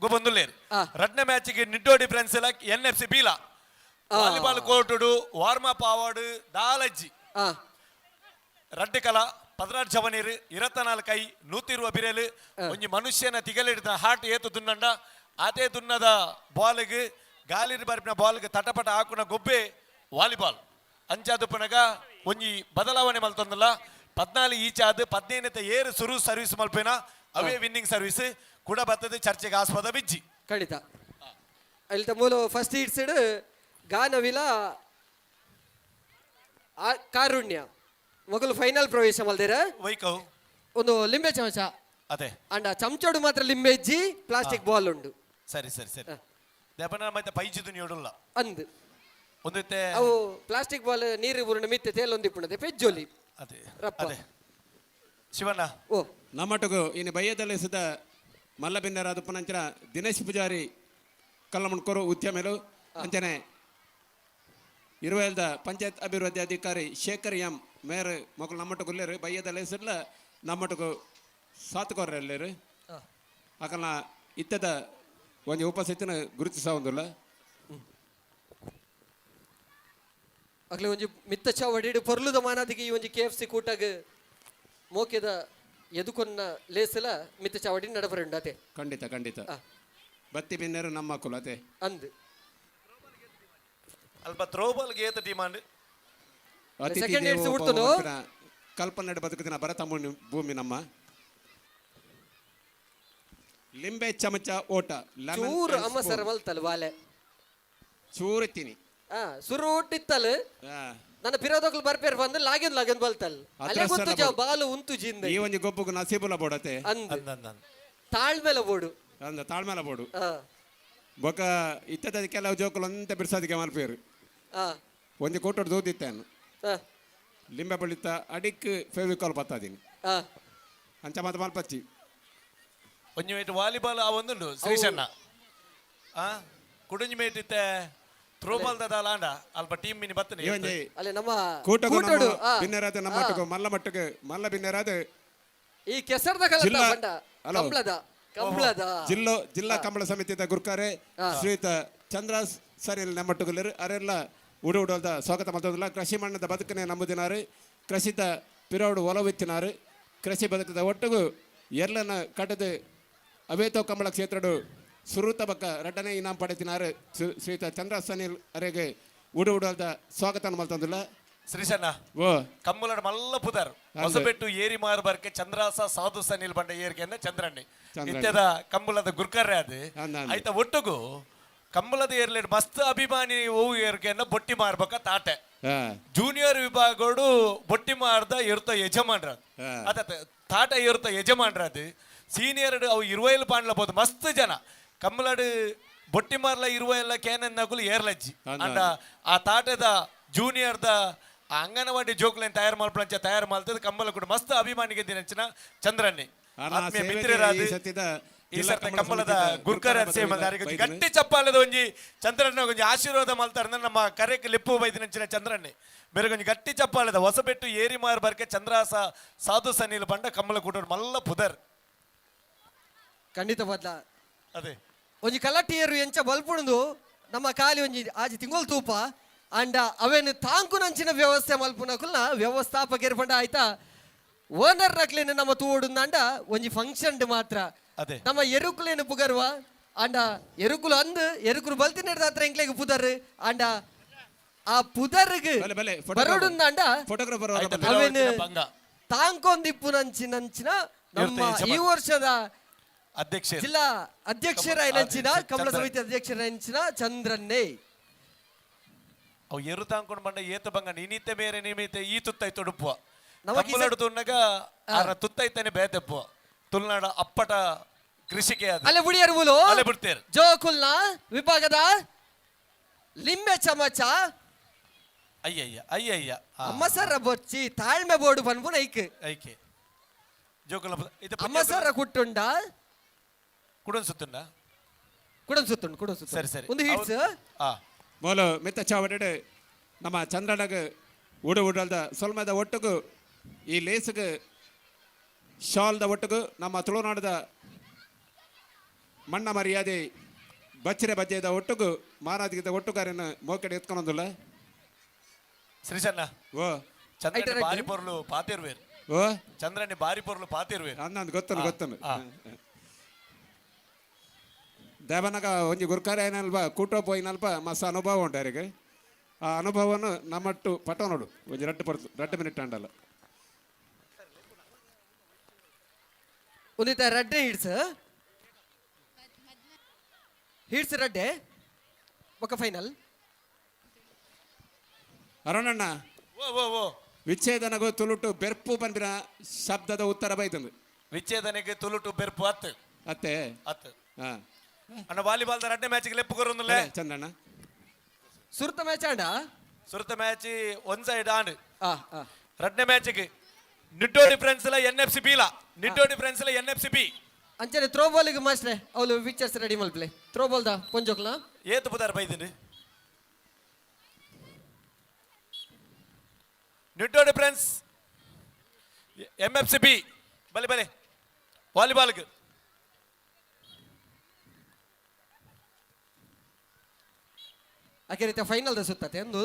ಗೊಬ್ಬಂದುಲ್ಲೇರು. ರಡ್ನ ಮ್ಯಾಚ್ಗೆ ನಿಡ್ಡೋಡಿ ಫ್ರೆಂಡ್ಸ್ ಎಲ್ಲ ಎನ್ ಎಫ್ ಸಿ ಬೀಲ. ವಾಲಿಬಾಲ್ ಕೋರ್ಟುಡು ವಾರ್ಮ್ ಅಪ್ ಅವಾರ್ಡ್ ದಾಲಜ್ಜಿ. ರಡ್ಡು ಕಲ ಪದ್ನಾರು ಜವನೀರು ಇರತ್ತನಾಲ್ಕು ಕೈ ನೂತಿರುವ ಬಿರೆಲು. ಒಂಜಿ ಮನುಷ್ಯನ ತಿಗಲಿಡಿದ ಹಾರ್ಟ್ ಏತು ದುನ್ನಂಡ ಆತೇ ದುನ್ನದ ಬಾಲ್ಗೆ ಗಾಲಿರ್ ಬರ್ಪಿನ ಬಾಲ್ಗೆ ತಟಪಟ ಹಾಕುನ ಗೊಬ್ಬೆ ವಾಲಿಬಾಲ್. ಅಂಚಾದುಪ್ಪನಗ ಒಂಜಿ ಬದಲಾವಣೆ ಮಲ್ತೊಂದಲ್ಲ. ಪದ್ನಾಲು ಈಚಾದು ಪದ್ನೈನತೆ ಏರು ಸುರು ಸರ್ವಿಸ್ ಮಲ್ಪೇನ ಅವೇ ವಿನ್ನಿಂಗ್ ಸರ್ವಿಸ್. ಕೂಡ ಬರ್ತದೆ ಚರ್ಚೆಗೆ ಆಸ್ಪದ ಬಿಜ್ಜಿ. ಖಂಡಿತ. ಅಲ್ಲಿತ ಮೂಲ ಫಸ್ಟ್ ಹೀಟ್ಸ್ ಗಾನವಿಲ ಕಾರುಣ್ಯ ಮೊಗಲು ಫೈನಲ್ ಪ್ರವೇಶ ಮಲ್ದಿರ. ವೈಕವ್ ಒಂದು ಲಿಂಬೆ ಚಮಚ. ಅದೇ. ಅಂಡ ಚಮಚೋಡು ಮಾತ್ರ ಲಿಂಬೆ ಇಜ್ಜಿ, ಪ್ಲಾಸ್ಟಿಕ್ ಬಾಲ್ ಉಂಡು. ಸರಿ ಸರಿ ಸರಿ. ದೇಪನ ಮತ್ತೆ ಪೈಜಿದು ನೀಡುಲ್ಲ. ಅಂದ್. ಒಂದಿತ್ತೆ. ಅವು ಪ್ಲಾಸ್ಟಿಕ್ ಬಾಲ್ ನೀರು ಬುರುಣ ಮಿತ್ತೆ ತೇಲೊಂದಿಪ್ಪುಣದೆ ಪೆಜ್ಜೊಲಿ. ಅದೇ. ರಪ್ಪ. ಅದೇ ಶಿವಣ್ಣ. ಓ. ನಮ್ಮಟಗು ಇನ್ನು ಬಯ್ಯದಲ್ಲಿ ಸುದ ಮಲ್ಲಬಿನ್ನರಾದ ಪುನಂಚನ ದಿನೇಶ್ ಪೂಜಾರಿ ಕಲ್ಲಮುಣ್ಕೂರು ಉದ್ಯಮಿಲು, ಅಂಚನೆ ಇರುವಲ್ದ ಪಂಚಾಯತ್ ಅಭಿವೃದ್ಧಿ ಅಧಿಕಾರಿ ಶೇಖರ್ ಎಂ ಮೇರ್ ಮೊಕಲು ನಮ್ಮಟಗು ಉಲ್ಲೇರು. ಬಯ್ಯದಲ್ಲಿ ಸುಡ್ಲ ನಮ್ಮಟಗು ಸಾತುಕೋರ ಎಲ್ಲೇರು. ಅಕಲ್ನ ಇತ್ತದ ಒಂಜಿ ಉಪಸ್ಥಿತಿನ ಗುರುತಿಸವುಂದುಲ್ಲ. ಅಕ್ಲೆ ಒಂಜಿ ಮಿತ್ತ ಚಾವಡಿಡು ಪೊರ್ಲುದ ಮಾನಾದಿಗೆ ಈ ಒಂಜಿ ಕೆ ಎಫ್ ಸಿ ಕೂಟಗ್ ಮೋಕೆದ ಎದುಕೊನ್ನ ಲೇಸಲ ಮಿತ್ತ ಚಾವಡಿ ನಡಪರುಂಡು ಅತೆ. ಖಂಡಿತ ಖಂಡಿತ. ಬತ್ತಿ ಬಿನ್ನೇರು ನಮ್ಮ ಕುಲ ಅತೆ. ಅಂದ್. ಅಲ್ಪ ಥ್ರೋಬಾಲ್ ಏತ ಟೀಮ್ ಅಂಡ್. ಅತಿಥಿ Second ದೇವೋ heats ಭವ ಹುಡ್ತುಂಡು. ಪನ್ಪಿನ ಕಲ್ಪನೆಡ್ ಬದುಕುದಿನ ಭರತ ಭೂಮಿ ನಮ್ಮ. ಲಿಂಬೆ ಚಮಚ ಓಟ, ಲೆಮನ್ ಚೂರು and ಅಮ್ಮ spoon. Sir ಮಲ್ತಲ್ ಬಾಲೆ. ಚೂರು ತಿನಿ. ಆ ಸುರು ಹುಟ್ಟಿತ್ತಲ್. ನನ್ನ ಪಿರೋದಕ್ಲು ಬರ್ಪೇರ್ ಬಂದು ಲಾಗಿನ್ ಲಾಗಿನ್ ಬಲ್ತಲ್ ಅಲ್ಲೇ ಅದ್ರ ಗೊತ್ತು ಸಲ ಜಾವ್ ಬಾಲು ಉಂತು ಜಿಂದ. ಈ ಒಂಜಿ ಗೊಬ್ಬುಗು ನಸೀಬುಲ ಬೋಡತೆ. ಅಂದ್ ತಾಳ್ಮೆಲ ಬೋಡು. ಅಂದ ತಾಳ್ಮೆಲ ಬೋಡು. ಬೊಕ ಇತ್ತದ ಕೆಲವು ಜೋಕುಲು ಒಂತೆ ಬಿರ್ಸಾದಿಗೆ ಮಲ್ಪೇರು. ಒಂಜಿ ಕೋಟೋಡು ದೂದಿತ್ತೇನು. ಲಿಂಬೆ ಬಳಿತ ಅಡಿಕ್ ಫೆವಿಕಾಲ್ ಪತ್ತಾದಿನಿ. ಅಂಚ ಮಾತ ಮಲ್ಪಚ್ಚಿ. ಒಂಜಿ ಮೇಟ್ ವಾಲಿಬಾಲ್ ಆ ಒಂದುಂಡು ಶ್ರೀಶಣ್ಣ. ಆ ಕುಡಂಜಿ ಮೇಟ್ ಇತ್ತೆ ಥ್ರೋಬಾಲ್ ದ ಲಾಂಡ ಅಲ್ಪ ಟೀಮ್ ಮಿನಿ ಬತ್ತನೆ. ಈ ಒಂಜಿ ಅಲ್ಲೇ ನಮ್ಮ ಕೂಟಗೂ ಕೂಟೋಡು, ನಮ್ಮ ಬಿನ್ನೆರಾದ ನಮ್ಮ ಮಟ್ಟಕ್ಕೂ ಮಲ್ಲ ಮಟ್ಟಕ್ಕೆ ಮಲ್ಲ ಬಿನ್ನೆರಾದ ಈ ಕೆಸರ್ದ ಕಲತ ಜಿಲ್ಲಾ ಬಂಡ ಹಲೋ. ಕಂಬ್ಳದ ಕಂಬ್ಳದ ಜಿಲ್ಲಾ ಕಂಬಳ ಸಮಿತಿದ ಗುರ್ಕಾರೆ ಶ್ರೀಯುತ ಚಂದ್ರ ಸರ್ ನಮ್ಮಟ್ಟುಗುಲ್ಲರು ಅರೆಲ್ಲ ಉಡು ಉಡಲ್ದ ಸ್ವಾಗತ ಮಲ್ತೊಂದುಲ್ಲ. ಕೃಷಿ ಮಣ್ಣದ ಬದುಕನೆ ನಂಬುದಿನಾರು, ಕೃಷಿತ ಪಿರೋಡು ಒಲವಿತ್ತಿನಾರು, ಕೃಷಿ ಬದುಕದ ಒಟ್ಟುಗು ಎಲ್ಲನ ಕಟ್ಟದು ಅವೇತೋ ಕಂಬಳ ಕ್ಷೇತ್ರಡು ಸುರೂತ ಬಕ್ಕ ರಡ್ಡನೆ ಇನಾಮ್ ಪಡೆತಿನಾರು ಶ್ರೀಯುತ ಚಂದ್ರ ಸನಿಲ್ ಅರೆಗೆ ಉಡು ಉಡಲ್ದ ಸ್ವಾಗತ ಮಲ್ತೊಂದುಲ್ಲ. ಶ್ರೀಶಣ್ಣ, ಓ ಕಮ್ಮಲಡ ಮಲ್ಲ ಪುದರ್ ಅಂದ್. ಹೊಸಬೆಟ್ಟು ಏರಿ ಮಾರು ಬರ್ಕೆ ಚಂದ್ರಾಸ ಸಾಧು ಸನಿಲ್ ಬಂಡ ಏರಿಕೆಯನ್ನ ಚಂದ್ರಣ್ಣಿ ಚಂದ್ರಣ್ಣಿ. ನಿತ್ಯದ ಕಂಬಳದ ಗುರ್ಕರ್ರೆ ಅದು. ಅಂದ್ ಅಂದ್. ಆಯ್ತ ಒಟ್ಟುಗು ಕಂಬಳದ ಏರ್ಲೇಡ್ ಮಸ್ತ್ ಅಭಿಮಾನಿ ಓವು ಏರ್ಕೆಯನ್ನ ಬೊಟ್ಟಿ ಮಾರ್ಬಕ ತಾಟೆ. ಜೂನಿಯರ್ ವಿಭಾಗಡು ಬೊಟ್ಟಿ ಮಾರ್ದ ಇರುತ್ತ ಯಜಮಾನ್ರ ಅದ ತಾಟ ಇರುತ್ತ ಯಜಮಾನ್ರ ಅದು. ಸೀನಿಯರ್ ಅವು ಇರುವೈಲ್ ಪಾಂಡ್ಲ ಬೋದು ಮಸ್ತ್ ಜನ ಕಮ್ಮಲಡು ಬೊಟ್ಟಿ ಮಾರ್ಲ ಇರುವ ಎಲ್ಲ ಕೇನನ್ನಗುಲು ಏರ್ಲಜ್ಜಿ. ಅಂದ್ ಅಂಡ ಆ ತಾಟದ ಜೂನಿಯರ್ದ ಆ ಅಂಗನವಾಡಿ ಜೋಕ್ಲೇನ್ ತಯಾರು ಮಲ್ಪಂಚ ತಯಾರು ಮಾಡ್ತದೆ ಕಂಬಲ ಕೂಡ ಮಸ್ತ್ ಅಭಿಮಾನಿಗೆ ದಿನಂಚಿನ ಚಂದ್ರನ್ನಿ ಆನ ಆತ್ಮೀಯ ಸೇವೆಗೆ ಮಿತ್ರರಾದ ಈ ಸತಿದ ಈ ಜಿಲ್ಲಾ ಸರ್ತಿ ಕಂಬಳ ಕಂಬಳದ ಸಮಿತಿದ ಗುರ್ಕರ ಗುರ್ಕರ ಸೇವೆ ಪದವಿದ ಒಂಜಿ ಬೈದಿನ. ಗಟ್ಟಿ ಚಪ್ಪಾಲದ ಒಂಜಿ ಚಂದ್ರಣ್ಣ ಒಂಜಿ ಆಶೀರ್ವಾದ ಮಲ್ತಾರ ನಮ್ಮ ಕರೆಕ್ ಲಿಪ್ಪು ಬೈದಿನಂಚಿನ ಚಂದ್ರಣ್ಣೆ ಬೇರೆ ಒಂಜಿ ಗಟ್ಟಿ ಚಪ್ಪಾಲದ ಹೊಸಬೆಟ್ಟು ಏರಿಮಾರ್ ಬರ್ಕೆ ಚಂದ್ರಾಸ ಸಾಧು ಸನಿಲ್ ಬಂಡ ಕಂಬಳ ಕೂಟ ಮಲ್ಲ ಪುದರ್. ಖಂಡಿತ ಬದ್ಲ. ಅದೇ ಒಂಜಿ ಕಲಟಿಯರು ಎಂಚ ಬಲ್ಪುಣದು ನಮ್ಮ ಖಾಲಿ ಒಂಜಿ ಆಜಿ ತಿಂಗೊಲ್ ತೂಪ ಅಂಡ ಅವೇನು ತಾಂಕುನಂಚಿನ ವ್ಯವಸ್ಥೆ ಮಲ್ಪುನಕುಲ್ನ ವ್ಯವಸ್ಥಾಪಕರು ಪಂಡ ಆಯ್ತಾ ಓನರ್ ನಕ್ಲೇನು ನಮ್ಮ ತೂಡುಂದಾಂಡ ಒಂಜಿ ಫಂಕ್ಷನ್ ಮಾತ್ರ. ಅದೇ. ನಮ್ಮ ಎರುಕುಲೇನು ಪುಗರ್ವ ಅಂಡ ಎರುಕುಲು ಅಂದ್ ಎರುಕುಲು ಬಲ್ತಿನ ಹತ್ರ ಎಂಕ್ಲೆಗ್ ಪುದರ್ ಅಂಡ ಆ ಪುದರ್ಗ್ ಬಲೆ, ಬಲೆ, photographer. ಬರೋಡುಂದಾಂಡ ಫೋಟೋಗ್ರಾಫರ್ ಆಯ್ತಾ, ಅವೇನು ಭಂಗ. ತಾಂಕೊಂದಿಪ್ಪುನಂಚಿನಂಚಿನ ನಮ್ಮ ಇರ್ತ ಈ ವರ್ಷದ ಅಧ್ಯಕ್ಷ ಜಿಲ್ಲಾ ಅಧ್ಯಕ್ಷರಾಯಿನಂಚಿನ ಕಮಲ ಚಂದ್ರ. ಸಮಿತಿ ಅಧ್ಯಕ್ಷರಾಯಿನಂಚಿನ ಚಂದ್ರನ್ನೇ. ಅವು ಎರು ತಾಂಕೊಂಡು ಬಂಡ ಏತ ಬಂಗ ನಿನಿತೆ ಬೇರೆ ನಿಮಿತೆ ಈ ತುತ್ತೈ ತೊಡುಪುವ ನಮಕ್ ಈ ಕಂಬಳಡು ತುನ್ನಗ ಆರ ತುತ್ತೈತಾನೆ ಬೇತೆಪ್ಪುವ ತುಳುನಾಡ ಅಪ್ಪಟ ಕೃಷಿಕೆ ಅದು. ಅಲ್ಲೇ ಬುಡಿಯರು ಬೋಲು. ಅಲ್ಲೇ ಬಿಡ್ತೇರು. ಜೋಕುಲ್ನ ವಿಭಾಗದ ಲಿಂಬೆ ಚಮಚ. ಅಯ್ಯಯ್ಯ ಅಯ್ಯಯ್ಯ. ಅಮ್ಮ ಸರ ಬೊಚ್ಚಿ ತಾಳ್ಮೆ ಬೋರ್ಡು ಪನ್ಪುನ ಐಕ್. ಐಕೆ ಜೋಕುಲ ಇದು. ಅಮ್ಮ ಸರ ಕುಟ್ಟುಂಡ. ಕುಡನ್ ಸುತ್ತುಂಡ. ಕುಡನ್ ಸುತ್ತುಂಡು, ಕುಡನ್ ಸುತ್ತು. ಸರಿ ಸರಿ. ಒಂದು ಹಿಟ್ಸ್. ಮೊದಲು ಮಿತ್ತ ಚಾವಡಿಡು ನಮ್ಮ ಚಂದ್ರನಗ ಉಡು ಉಡಲ್ದ ಸೊಲ್ಮದ ಒಟ್ಟುಗು ಈ ಲೇಸುಗು ಶಾಲ್ದ ಒಟ್ಟುಗು ನಮ್ಮ ತುಳುನಾಡದ ಮಣ್ಣ ಮರ್ಯಾದೆ ಬಚ್ಚರೆ ಬಜ್ಜೆದ ಒಟ್ಟುಗು ಮಾರಾದಿಗದ ಒಟ್ಟುಗಾರನ್ನು ಮೋಕಡೆ ಎತ್ಕೊಳೊಂದುಲ್ಲ. ಶ್ರೀಶಣ್ಣ, ಓ. ಚಂದ್ರನಿ ಬಾರಿ ಪೊರ್ಲು ಪಾತಿರ್ವೇರು. ಓ. ಚಂದ್ರನಿ ಬಾರಿ ಪೊರ್ಲು ಪಾತಿರ್ವೇರು. ಅಂದಂದು ಗೊತ್ತನು ಗೊತ್ತನು. ದೇವನಗ ಒಂಜಿ ಗುರ್ಕಾರ ಏನಲ್ವ ಕೂಟೋ ಪೋಯಿನಲ್ಪ ಮಸ್ತ್ ಅನುಭವ ಉಂಟು ಅವರಿಗೆ. ಆ ಅನುಭವನು ನಮ್ಮಟ್ಟು ಪಟ ನೋಡು ಒಂಜಿ ರಡ್ಡು ಪರ್ತು ರಡ್ಡು ಮಿನಿಟ್ ಅಂಡಲ್ಲ. ಒಂದಿತ ರಡ್ಡೆ ಹಿಡ್ಸ್ ಹಿಡ್ಸ್ ರಡ್ಡೆ ಬೊಕ್ಕ ಫೈನಲ್. ಅರುಣಣ್ಣ, ಓ ಓ ಓ. ವಿಚ್ಛೇದನಗು ತುಳುಟು ಬೆರ್ಪು ಪನ್ಪಿನ ಶಬ್ದದ ಉತ್ತರ ಬೈತಂದು. ವಿಚ್ಛೇದನೆಗೆ ತುಳುಟು ಬೆರ್ಪು ಅತ್ತು. ಅತ್ತೆ. ಅತ್ತು. ಹಾ. ಅಣ್ಣ, ವಾಲಿಬಾಲ್ the ರಡ್ಡೆ ಮ್ಯಾಚ್ಗೆ ಲೆಪ್ಪು ಕೊರೊಂದುಲ್ಲೆ. ಚಂದ್ರಣ್ಣ. ಸುರುತ ಮ್ಯಾಚ್ ಆಂಡ. ಸುರುತ ಮ್ಯಾಚ್ ಒನ್ ಸೈಡ್ ಆಂಡ್. ಆ ಆ. ರಡ್ಡೆ ಮ್ಯಾಚ್ಗೆ ನಿಟ್ಟೋ ಡಿಫರೆನ್ಸ್ ಲ ಎನ್ ಎಫ್ ಸಿ ಬಿ ಲ ನಿಟ್ಟೋ ಡಿಫರೆನ್ಸ್ ಲ ಎನ್ ಎಫ್ ಸಿ ಬಿ. ಅಂಚನೆ ಥ್ರೋ ಬಾಲ್ಗೆ ಮಾಸ್ಟ್ರೆ ಅವಳು ಪಿಕ್ಚರ್ಸ್ ರೆಡಿ ಮಲ್ಪ್ಲೆ ಥ್ರೋ ಬಾಲ್ the ಪೊಂಜೋಕ್ಲ. ಏತು ಪುದಾರ್ ಬೈದಿನಿ ನಿಟ್ಟೋ difference M F C B. ಬಲೆ ಬಲೆ ವಾಲಿಬಾಲ್ಗೆ. ಅದೇ ರೀತಿ ಫೈನಲ್ the ಸುತ್ತತೆ ಎಂದು.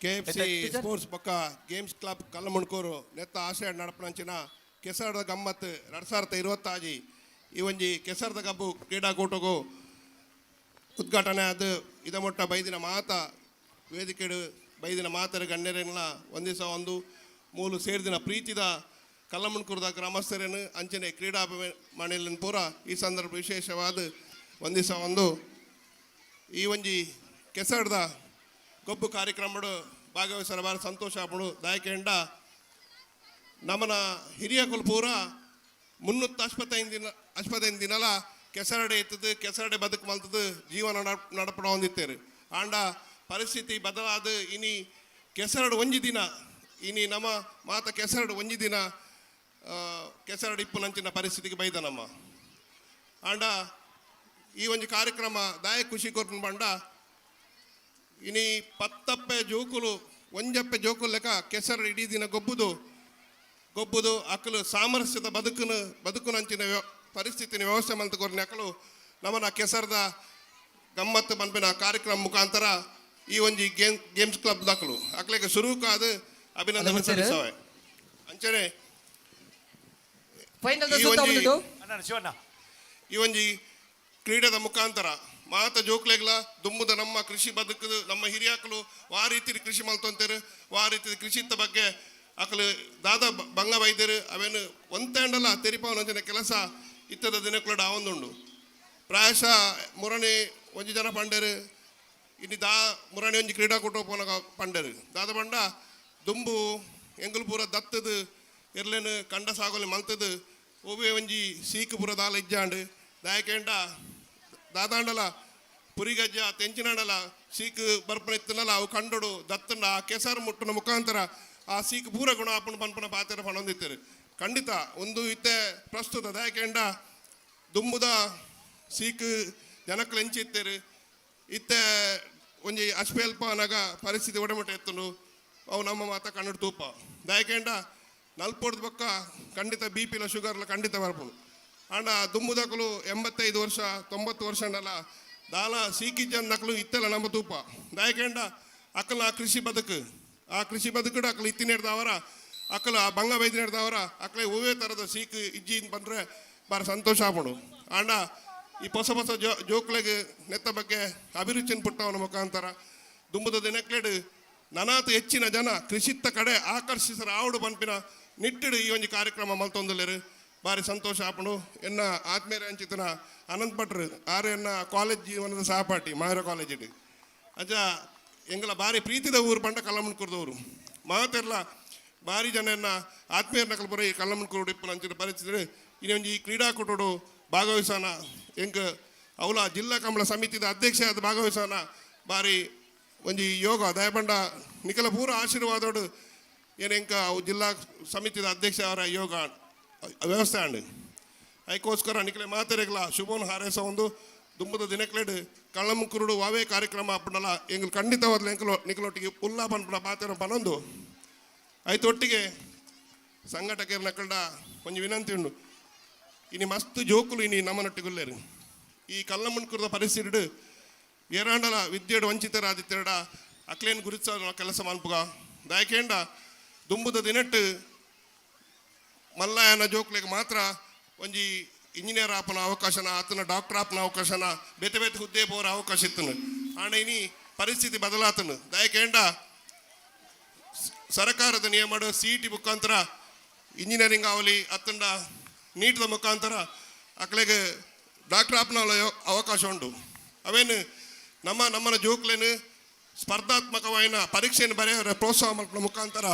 ಕೆಎಫ್ಸಿ ಸ್ಪೋರ್ಟ್ಸ್ ಬೊಕ್ಕ ಗೇಮ್ಸ್ ಕ್ಲಬ್ ಕಲ್ಲಮುಣ್ಕೂರು ನೆತ್ತ ಆಶಯ ನಡಪನಂಚಿನ ಕೆಸರದ ಗಮ್ಮತ್ 2026 ಈ ಒಂಜಿ ಕೆಸರದ ಕಬ್ಬು ಕ್ರೀಡಾಕೂಟಗು ಉದ್ಘಾಟನೆ ಅದು ಇದಮೊಟ್ಟ ಬೈದಿನ ಮಾತ ವೇದಿಕೆಡು ಬೈದಿನ ಮಾತರ ಗಣ್ಯರೆಲ್ಲ ಒಂದಿಸ ಒಂದು ಮೂಲು ಸೇರಿದಿನ ಪ್ರೀತಿದ ಕಲ್ಲಮುಣ್ಕೂರದ ಗ್ರಾಮಸ್ಥರೇನು ಅಂಚನೆ ಕ್ರೀಡಾ ಮನೆಯಲ್ಲಿ ಪೂರ ಈ ಸಂದರ್ಭ ವಿಶೇಷವಾದ ಒಂದಿಸ ಒಂದು ಈ ಒಂಜಿ ಕೆಸರ್ದ ಗೊಬ್ಬು ಕಾರ್ಯಕ್ರಮಡು ಭಾಗವಹಿಸರ ಬಾರ ಸಂತೋಷ ಆಪುಂಡು. ದಾಯಕೆಂಡ ನಮನ ಹಿರಿಯಕುಲು ಪೂರ 365 ದಿನ 65 ದಿನಲ ಕೆಸರಡೆ ಇತ್ತದು, ಕೆಸರಡೆ ಬದುಕು ಮಲ್ತದು ಜೀವನ ನಡಪಡ ಹೊಂದಿತ್ತೇರು. ಆಂಡ ಪರಿಸ್ಥಿತಿ ಬದಲಾದ ಇನಿ ಕೆಸರಡು ಒಂಜಿ ದಿನ ಇನಿ ನಮ್ಮ ಮಾತ ಕೆಸರಡು ಒಂಜಿ ದಿನ ಕೆಸರಡು ಇಪ್ಪುನಂಚಿನ ಪರಿಸ್ಥಿತಿಗೆ ಬೈದ ನಮ್ಮ. ಆಂಡ ಈ ಒಂಜಿ ಕಾರ್ಯಕ್ರಮ ದಾಯ ಖುಷಿ ಕೊರ್ಪುನ ಬಂಡ ಇನಿ ಪತ್ತಪ್ಪೆ ಜೋಕುಲು ಒಂಜಪ್ಪೆ ಜೋಕುಲು ಲೆಕ್ಕ ಕೆಸರು ಇಡೀ ದಿನ ಗೊಬ್ಬುದು ಗೊಬ್ಬುದು ಅಕಲು ಸಾಮರಸ್ಯದ ಬದುಕುನು ಬದುಕುನಂಚಿನ ಪರಿಸ್ಥಿತಿನ ವ್ಯವಸ್ಥೆ ಮಲ್ತು ಕೊರ್ನ ಅಕಲು ನಮನ ಕೆಸರದ ಗಮ್ಮತ್ತು ಪನ್ಪಿನ ಕಾರ್ಯಕ್ರಮ ಮುಖಾಂತರ ಈ ಒಂಜಿ ಗೇಮ್ಸ್ ಕ್ಲಬ್ ದಾಖಲು ಅಕ್ಲೆಗೆ ಸುರುಕಾದ ಅಭಿನಂದನೆ ಸಲ್ಲಿಸವೆ. ಅಂಚನೆ ಫೈನಲ್ ಈ ಸುತ್ತ ಒಂಜಿ ಬಂದುಂಡು. ಈ ಒಂಜಿ ಕ್ರೀಡೆದ ಮುಖಾಂತರ ಮಾತ ಜೋಕ್ಲೆಗ್ಲ ದುಮ್ಮುದ ನಮ್ಮ ಕೃಷಿ ಬದುಕುದು ನಮ್ಮ ಹಿರಿಯಾಕಲು ವಾ ರೀತಿ ಕೃಷಿ ಮಲ್ತೊಂತೇರು ವಾ ರೀತಿ ಕೃಷಿತ್ತ ಬಗ್ಗೆ ಅಕಲು ದಾದ ಬಂಗ ಬೈದೇರು ಅವೇನು ಒಂತೇಂಡಲ ತೆರಿಪಾವನಂಚಿನ ಕೆಲಸ ಇತ್ತದ ದಿನಕ್ಕೂಡ ಆವೊಂದುಂಡು. ಪ್ರಾಯಶಃ ಮುರಣಿ ಒಂಜಿ ಜನ ಪಂಡೇರು ಇನ್ನು ದಾ ಮುರಣಿ ಒಂಜಿ ಕ್ರೀಡಾಕೂಟ ಪೋನಗ ಪಂಡೇರು ದಾದ ಬಂಡ ದುಂಬು ಎಂಗುಲು ಪೂರ ದತ್ತದು ಎರ್ಲೇನು ಕಂಡ ಸಾಗೋಲಿ ಮಲ್ತದು ಒವ್ವೇ ಒಂಜಿ ಸೀಕು ಪೂರ ದಾಲ ಇಜ್ಜಾಂಡು ದಾಯಕೇಂಡ ದಾದಾಂಡಲ ಪುರಿಗಜ್ಜ ತೆಂಚಿನಾಂಡಲ ಸೀಕು ಬರ್ಪನ ಇತ್ತನಲ್ಲ ಅವು ಕಂಡೋಡು ದತ್ತಂಡ ಆ ಕೆಸರು ಮುಟ್ಟುನ ಮುಖಾಂತರ ಆ ಸೀಕು ಪೂರ ಗುಣ ಆಪುಣ ಪನ್ಪನ ಪಾತ್ರ ಪಣೊಂದಿತ್ತರು. ಖಂಡಿತ ಒಂದು ಇತ್ತೆ ಪ್ರಸ್ತುತ ದಾಯಕೇಂಡ ದುಂಬುದ ಸೀಕು ಜನಕ್ಕಲು ಎಂಚಿತ್ತೇರು ಇತ್ತೆ ಒಂಜಿ ಅಶ್ಪೇಲ್ಪ ಅನಗ ಪರಿಸ್ಥಿತಿ ಒಡಮಟ ಎತ್ತುಂಡು ಅವು ನಮ್ಮ ಮಾತ ಕನ್ನಡ ತೂಪ ದಾಯಕೇಂಡ ನಲ್ಪೊಡ್ದು ಬೊಕ್ಕ ಖಂಡಿತ ಬಿ ಪಿಲ ಶುಗರ್ಲ ಖಂಡಿತ ಬರ್ಪುಂಡು. ಆಂಡ ದುಂಬುದಕಲು 85 ವರ್ಷ 90 ವರ್ಷ ಅಂಡಲ ದಾಲ ಸೀಕಿಜ್ಜನ್ ನಕಲು ಇತ್ತೆಲ್ಲ ನಮ್ಮ ತೂಪ ದಾಯಕೇಂಡ ಅಕಲ ಆ ಕೃಷಿ ಬದುಕು ಆ ಕೃಷಿ ಬದುಕುಡು ಅಕಲು ಇತ್ತಿನೇಡ್ದವರ ಅಕಲು ಆ ಬಂಗ ಬೈದಿನೇಡ್ದವರ ಅಕಲೆ ಹೂವೇ ಥರದ ಸೀಕು ಇಜ್ಜಿ ಬಂದರೆ ಬಾರ ಸಂತೋಷ ಆಪುಂಡು. ಆಂಡ ಈ ಹೊಸ ಹೊಸ ಜೋಕ್ಲೆಗ್ ನೆತ್ತ ಬಗ್ಗೆ ಅಭಿರುಚಿನ ಪುಟ್ಟವನ ಮುಖಾಂತರ ದುಂಬುದ ದಿನಕ್ಲೆಡ್ ನನಾತ್ ಹೆಚ್ಚಿನ ಜನ ಕೃಷಿತ್ತ ಕಡೆ ಆಕರ್ಷಿಸರ ಆವಡು ಪನ್ಪಿನ ನಿಟ್ಟಿಡು ಈ ಒಂಜಿ ಕಾರ್ಯಕ್ರಮ ಮಲ್ತೊಂದುಲ್ಲೆರ್ ಬಾರಿ ಸಂತೋಷ ಆಪುಂಡು. ಎನ್ನ ಆತ್ಮೀಯರ ಅಂಚಿತನ ಅನಂತ್ ಭಟ್ರು ಆರು ಎನ್ನ ಕಾಲೇಜ್ ಜೀವನದ ಸಹಪಾಠಿ ಮಾಹಿರ ಕಾಲೇಜಿಡ್ ಅಜ್ಜ ಎಂಗಲ ಬಾರಿ ಪ್ರೀತಿದ ಊರು ಪಂಡ ಕಲ್ಲಮುಣ್ಕೂರ್ದವರು ಮಾತೆರ್ಲ ಬಾರಿ ಜನ ಎನ್ನ ಆತ್ಮೀಯರ ನಕಲು ಪುರ ಈ ಕಲ್ಲಮುಣ್ಕೂರು ಇಪ್ಪುನ ಅಂಚಿನ ಪರಿಸ್ಥಿತಿ ಇನ್ನೊಂಜಿ ಈ ಕ್ರೀಡಾಕೂಟಡು ಭಾಗವಹಿಸೋಣ ಎಂಕ್ ಅವಲ ಜಿಲ್ಲಾ ಕಂಬಳ ಸಮಿತಿದ ಅಧ್ಯಕ್ಷ ಆದ ಭಾಗವಹಿಸೋಣ ಬಾರಿ ಒಂಜಿ ಯೋಗ ದಯಪಂಡ ನಿಕಲ ಪೂರ ಆಶೀರ್ವಾದೋಡು ಏನು ಎಂಕ ಅವು ಜಿಲ್ಲಾ ಸಮಿತಿದ ಅಧ್ಯಕ್ಷ ಅವರ ಯೋಗ ವ್ಯವಸ್ಥೆ ಅಂಡ್ ಅದಕ್ಕೋಸ್ಕರ ನಿಕಲೆ ಮಾತೆರೆಗ್ಲ ಶುಭವನ್ನು ಹಾರೈಸ ಒಂದು ದುಂಬದ ದಿನಕ್ಲೆಡ್ ಕಳ್ಳಮುಕ್ಕುರುಡು ವಾವೇ ಕಾರ್ಯಕ್ರಮ ಅಪ್ಪನಲ್ಲ ಎಂಗ್ಲು ಖಂಡಿತವಾದ್ಲ ಎಂಕಲು ನಿಕಲೊಟ್ಟಿಗೆ ಉಲ್ಲಾ ಪನ್ಪುನ ಪಾತೆರ ಪನೊಂದು ಆಯ್ತು. ಒಟ್ಟಿಗೆ ಸಂಘಟಕರ ನಕಲ್ಡ ಒಂಜಿ ವಿನಂತಿ ಉಂಡು. ಇನಿ ಮಸ್ತ್ ಜೋಕುಲು ಇನಿ ನಮ್ಮನೊಟ್ಟಿಗುಲ್ಲೇರು ಈ ಕಲ್ಲಮುಣ್ಕುರದ ಪರಿಸ್ಥಿತಿಡು ಏರಾಂಡಲ ವಿದ್ಯೆಡು ವಂಚಿತರಾದಿತ್ತೆರಡ ಅಕ್ಲೇನ್ ಗುರುತಿಸ ಕೆಲಸ ಮನ್ಪುಗ ದಾಯಕೇಂಡ ದುಂಬುದ ದಿನಟ್ಟು ಮಲ್ಲಾಯನ ಜೋಕ್ಲೆಗ್ ಮಾತ್ರ ಒಂಜಿ ಇಂಜಿನಿಯರ್ ಆಪನ ಅವಕಾಶನ ಆತನ ಡಾಕ್ಟರ್ ಆಪನ ಅವಕಾಶನ ಬೇತೆ ಬೇತೆ ಹುದ್ದೆ ಪೋರ ಅವಕಾಶ ಇತ್ತನು. ಆಂಡ ಇನಿ ಪರಿಸ್ಥಿತಿ ಬದಲಾತನು ದಾಯಕೇಂಡ ಸರ್ಕಾರದ ನಿಯಮಡು ಸಿ ಟಿ ಮುಖಾಂತರ ಇಂಜಿನಿಯರಿಂಗ್ ಅವಲಿ ಅತ್ತಂಡ ನೀಟ್ದ ಮುಖಾಂತರ ಅಕ್ಲೆಗ್ ಡಾಕ್ಟರ್ ಆಪನ ಅವಕಾಶ ಉಂಡು. ಅವೇನು ನಮ್ಮ ನಮ್ಮನ ಜೋಕ್ಲೇನು ಸ್ಪರ್ಧಾತ್ಮಕವಾಯಿನ ಪರೀಕ್ಷೆಯನ್ನು ಬರೆಯವರ ಪ್ರೋತ್ಸಾಹ ಮಲ್ಪುನ ಮುಖಾಂತರ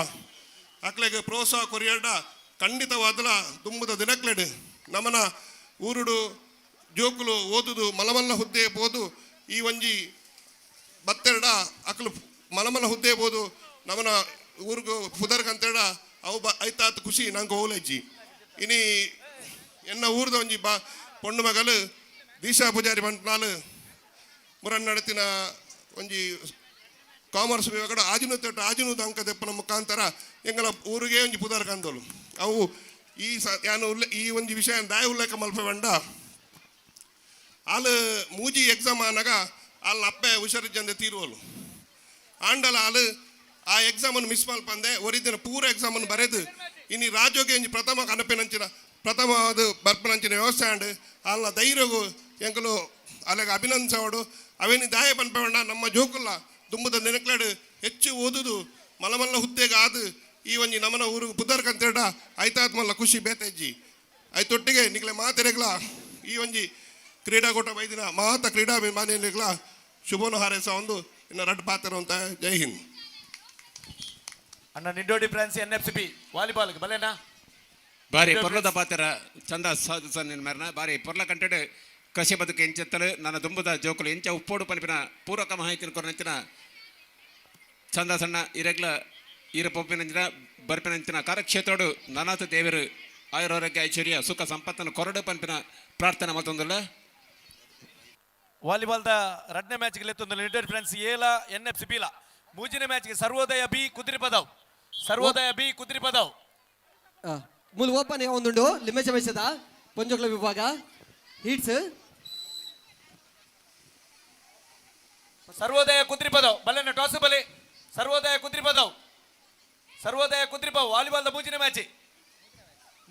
ಅಕ್ಲೆಗ್ ಪ್ರೋತ್ಸಾಹ ಕೊರಿಯಡ ಖಂಡಿತವಾದಲ ದುಂಬುದ ದಿನಕ್ಲೆಡ್ ನಮನ ಊರುಡು ಜೋಕುಲು ಓದುದು ಮಲಮಲ್ಲ ಹುದ್ದೆ ಪೋದು ಈ ಒಂಜಿ ಬತ್ತೆರಡ ಅಕ್ಲು ಮಲಮಲ್ಲ ಹುದ್ದೆ ಪೋದು ನಮನ ಊರುಗು ಪುದರ್ಗಂತೇಡ ಅವು ಬ ಐತಾತ್ ಖುಷಿ ನಂಗೆ ಓಲೆಜ್ಜಿ. ಇನಿ ಎನ್ನ ಊರ್ದ ಒಂಜಿ ಬಾ ಪೊಣ್ಣು ಮಗಲು ದೀಶಾ ಪೂಜಾರಿ ಪಂಟ್ನಾಲು ಮುರನ್ ನಡತಿನ ಒಂಜಿ ಕಾಮರ್ಸ್ ವಿಭಾಗದ ಆಜಿನೂ ತೋಟ ಆಜಿನೂ ಅಂಕ ದೆಪ್ಪನ ಮುಖಾಂತರ ಎಂಗಳ ಊರಿಗೆ ಒಂಜಿ ಪುದರ್ ಕಂದೋಲು ಅವು ಈ ಸ ಯಾನು ಉಲ್ಲೆ ಈ ಒಂಜಿ ವಿಷಯ ದಾಯ ಉಲ್ಲೇಖ ಮಲ್ಪೆ ಬಂಡ ಆಲ್ ಮೂಜಿ ಎಕ್ಸಾಮ್ ಆನಾಗ ಆಲ್ ಅಪ್ಪೆ ಹುಷಾರಿಜ್ಜಂದೆ ತೀರುವಲು ಆಂಡಲ ಆಲ್ ಆ ಎಕ್ಸಾಮನ್ನು ಮಿಸ್ ಮಲ್ಪಂದೆ ಒರಿದಿನ ಪೂರ ಎಕ್ಸಾಮನ್ನು ಬರೆದು ಇನಿ ರಾಜೋಗೆ ಒಂಜಿ ಪ್ರಥಮ ಕನಪಿನಂಚಿನ ಪ್ರಥಮ ಅದು ಬರ್ಪನಂಚಿನ ವ್ಯವಸ್ಥೆ ಆಂಡ್ ಆಲ್ನ ಧೈರ್ಯಗು ಎಂಕಲು ಅಲೆಗ ಅಭಿನಂದಿಸವಡು ಅವೇನಿ ದಾಯ ಪನ್ಪೆ ನಮ್ಮ ಜೋಕುಲ್ಲ ದುಂಬುದ ನೆನಕ್ಲಡು ಹೆಚ್ಚು ಓದುದು ಮಲಮಲ್ಲ ಹುದ್ದೆಗೆ ಆದು ಈ ಒಂಜಿ ನಮನ ಊರು ಪುದರ್ ಕಂತೇಡ ಆಯ್ತಾತ್ ಮಲ್ಲ ಖುಷಿ ಬೇತೆಜ್ಜಿ. ಆಯ್ತೊಟ್ಟಿಗೆ ನಿಕ್ಲೆ ಮಾತೆರೆಗ್ಲ ಈ ಒಂಜಿ ಕ್ರೀಡಾಕೂಟ ಬೈದಿನ ಮಾತ ಕ್ರೀಡಾಭಿಮಾನಿಗಳ ಶುಭನು ಹಾರೈಸ ಒಂದು ಇನ್ನು ರಡ್ ಪಾತ್ರ ಅಂತ. ಜೈ ಹಿಂದ್. ಅಣ್ಣ, Niddodi France N F C B volleyball ಬಲೇನಾ? ಬಾರಿ ಪೊರ್ಲದ ಪಾತ್ರ ಚಂದ ಸಾಧು ಮೇರ್ನ ಬಾರಿ ಪೊರ್ಲ ಕಂಟೆಡ್ ಕೃಷಿ ಬದುಕು ಎಂಚೆತ್ತಲು ನನ್ನ ದುಂಬುದ ಜೋಕುಲು ಎಂಚ ಉಪ್ಪೋಡು ಪನ್ಪಿನ ಪೂರಕ ಮಾಹಿತಿನ ಕೊರನಂಚಿನ ಚಂದ ಸಣ್ಣ ಇರೆಗ್ಲ ಈರ ಪೊಪ್ಪಿನಂಚಿನ ಬರ್ಪಿನಂಚಿನ ಕಾರ್ಯಕ್ಷೇತ್ರೋಡು ನಾನಾತ ದೇವರು ಆಯುರಾರೋಗ್ಯ ಐಶ್ವರ್ಯ ಸುಖ ಸಂಪತ್ತನ್ನು ಕೊರಡು ಪನ್ಪಿನ ಪ್ರಾರ್ಥನೆ ಮತ್ತೊಂದಲ್ಲ. ವಾಲಿಬಾಲ್ದ ರಡ್ನೇ ಮ್ಯಾಚ್ಗೆ ಲೆತ್ತೊಂದು ನಿಡ್ಡೋಡಿ ಫ್ರಾನ್ಸ್ ಏಲ ಎನ್ ಎಫ್ ಸಿ ಬಿಲ. ಮೂಜಿನ ಮ್ಯಾಚ್ಗೆ ಸರ್ವೋದಯ ಬಿ ಕುದ್ರಿಪದವ್, ಸರ್ವೋದಯ ಬಿ ಕುದ್ರಿಪದವ್. ಮೂಲು ಓಪನ್ ಒಂದುಂಡು ಲಿಂಬೆಚ ಮೆಚ್ಚದ ಪೊಂಜೋಕ್ಲ ವಿಭಾಗ ಹೀಟ್ಸ್. ಸರ್ವೋದಯ ಕುದ್ರಿಪದವ್ ಬಲ್ಲೆನ ಟಾಸ್ ಬಲೆ. ಸರ್ವೋದಯ ಕುದ್ರಿಪದವ್, ಸರ್ವೋದಯ ಕುದ್ರಿಪದವ್ ವಾಲಿಬಾಲ್ದ ಮೂಜಿನ ಮ್ಯಾಚ್,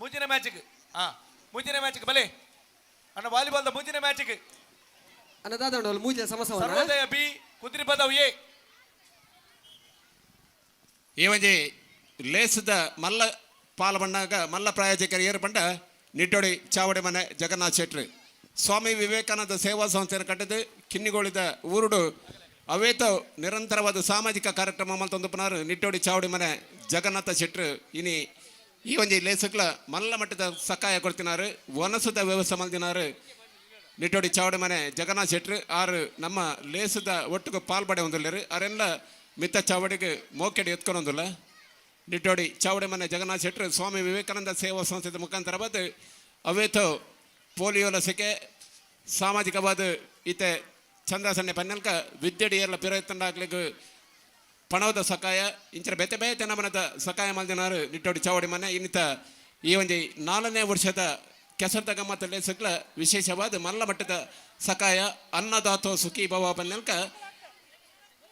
ಮೂಜಿನ ಮ್ಯಾಚ್ಗೆ ಮೂಜಿನ ಮ್ಯಾಚ್ಗೆ ಬಲೆ ಅಣ್ಣ, ವಾಲಿಬಾಲ್ದ ಮೂಜಿನ ಮ್ಯಾಚ್ಗೆ. ಅಣ್ಣ, ದಾದ ಉಂಡು ಮೂಜಿನ ಸಮಸ್ಯೆ? ಸರ್ವೋದಯ ಬಿ ಕುದ್ರಿಪದವ್ ಎ. ಈ ಒಂಜಿ ಲೇಸದ ಮಲ್ಲ ಪಾಲ ಬಣ್ಣಾಗ ಮಲ್ಲ ಪ್ರಾಯೋಜಕರು ಏರು ಪಂಡ ನಿಟ್ಟೋಡಿ ಚಾವಡಿ ಮನೆ ಜಗನ್ನಾಥ್ ಶೆಟ್ರು. ಸ್ವಾಮಿ ವಿವೇಕಾನಂದ ಸೇವಾ ಸಂಸ್ಥೆಯನ್ನು ಕಟ್ಟಿದ್ದು ಕಿನ್ನಿಗೋಳಿದ ಊರುಡು ಅವೇತ ನಿರಂತರವಾದ ಸಾಮಾಜಿಕ ಕಾರ್ಯಕ್ರಮ ಮಲ್ತೊಂದು ನಿಟ್ಟೋಡಿ ಚಾವಡಿ ಮನೆ ಜಗನ್ನಾಥ ಶೆಟ್ರು ಇನಿ ಈ ಒಂಜಿ ಲೇಸುಕ್ಲ ಮಲ್ಲ ಮಟ್ಟದ ಸಕಾಯ ಕೊಡ್ತಿನಾರು, ವನಸದ ವ್ಯವಸ್ಥೆ ಮಲ್ದಿನಾರು ನಿಟ್ಟೋಡಿ ಚಾವಡಿ ಮನೆ ಜಗನ್ನಾಥ ಶೆಟ್ರು. ಆರು ನಮ್ಮ ಲೇಸದ ಒಟ್ಟಿಗೆ ಪಾಲ್ಪಡೆ ಹೊಂದಿಲ್ಲರು ಅರೆಲ್ಲ ಮಿತ್ತ ಚಾವಡಿಗೆ ಮೋಕೆಡಿ ಎತ್ಕೊಂಡೊಂದಿಲ್ಲ. ನಿಟ್ಟೋಡಿ ಚಾವಡಿ ಮನೆ ಜಗನ್ನಾಥ ಶೆಟ್ಟರು ಸ್ವಾಮಿ ವಿವೇಕಾನಂದ ಸೇವಾ ಸಂಸ್ಥೆದ ಮುಖಾಂತರವಾದ ಅವೇತ ಪೋಲಿಯೋ ಲಸಿಕೆ ಸಾಮಾಜಿಕವಾದ ಇತ್ತೆ ಚಂದ್ರಸನ್ನೆ ಪನ್ನೆಲ್ಕ ವಿದ್ಯೆಡಿ ಎಲ್ಲ ಪಿರಯತ್ತಂಡಾಗ್ಲಿಗೆ ಪಣವದ ಸಕಾಯ ಇಂಚರ ಬೇತೆ ಬೇತೆ ನಮನದ ಸಕಾಯ ಮಲ್ದಿನಾರು ನಿಟ್ಟೋಡಿ ಚಾವಡಿ ಮನೆ. ಇನ್ನಿತ ಈ ಒಂಜಿ 4ನೇ ವರ್ಷದ ಕೆಸರ್ದ ಗಮ್ಮತ್ತ ಲೇಸುಕ್ಲ ವಿಶೇಷವಾದ ಮಲ್ಲ ಮಟ್ಟದ ಸಕಾಯ ಅನ್ನದಾತೋ ಸುಖಿ ಭವ ಪನ್ನೆಲ್ಕ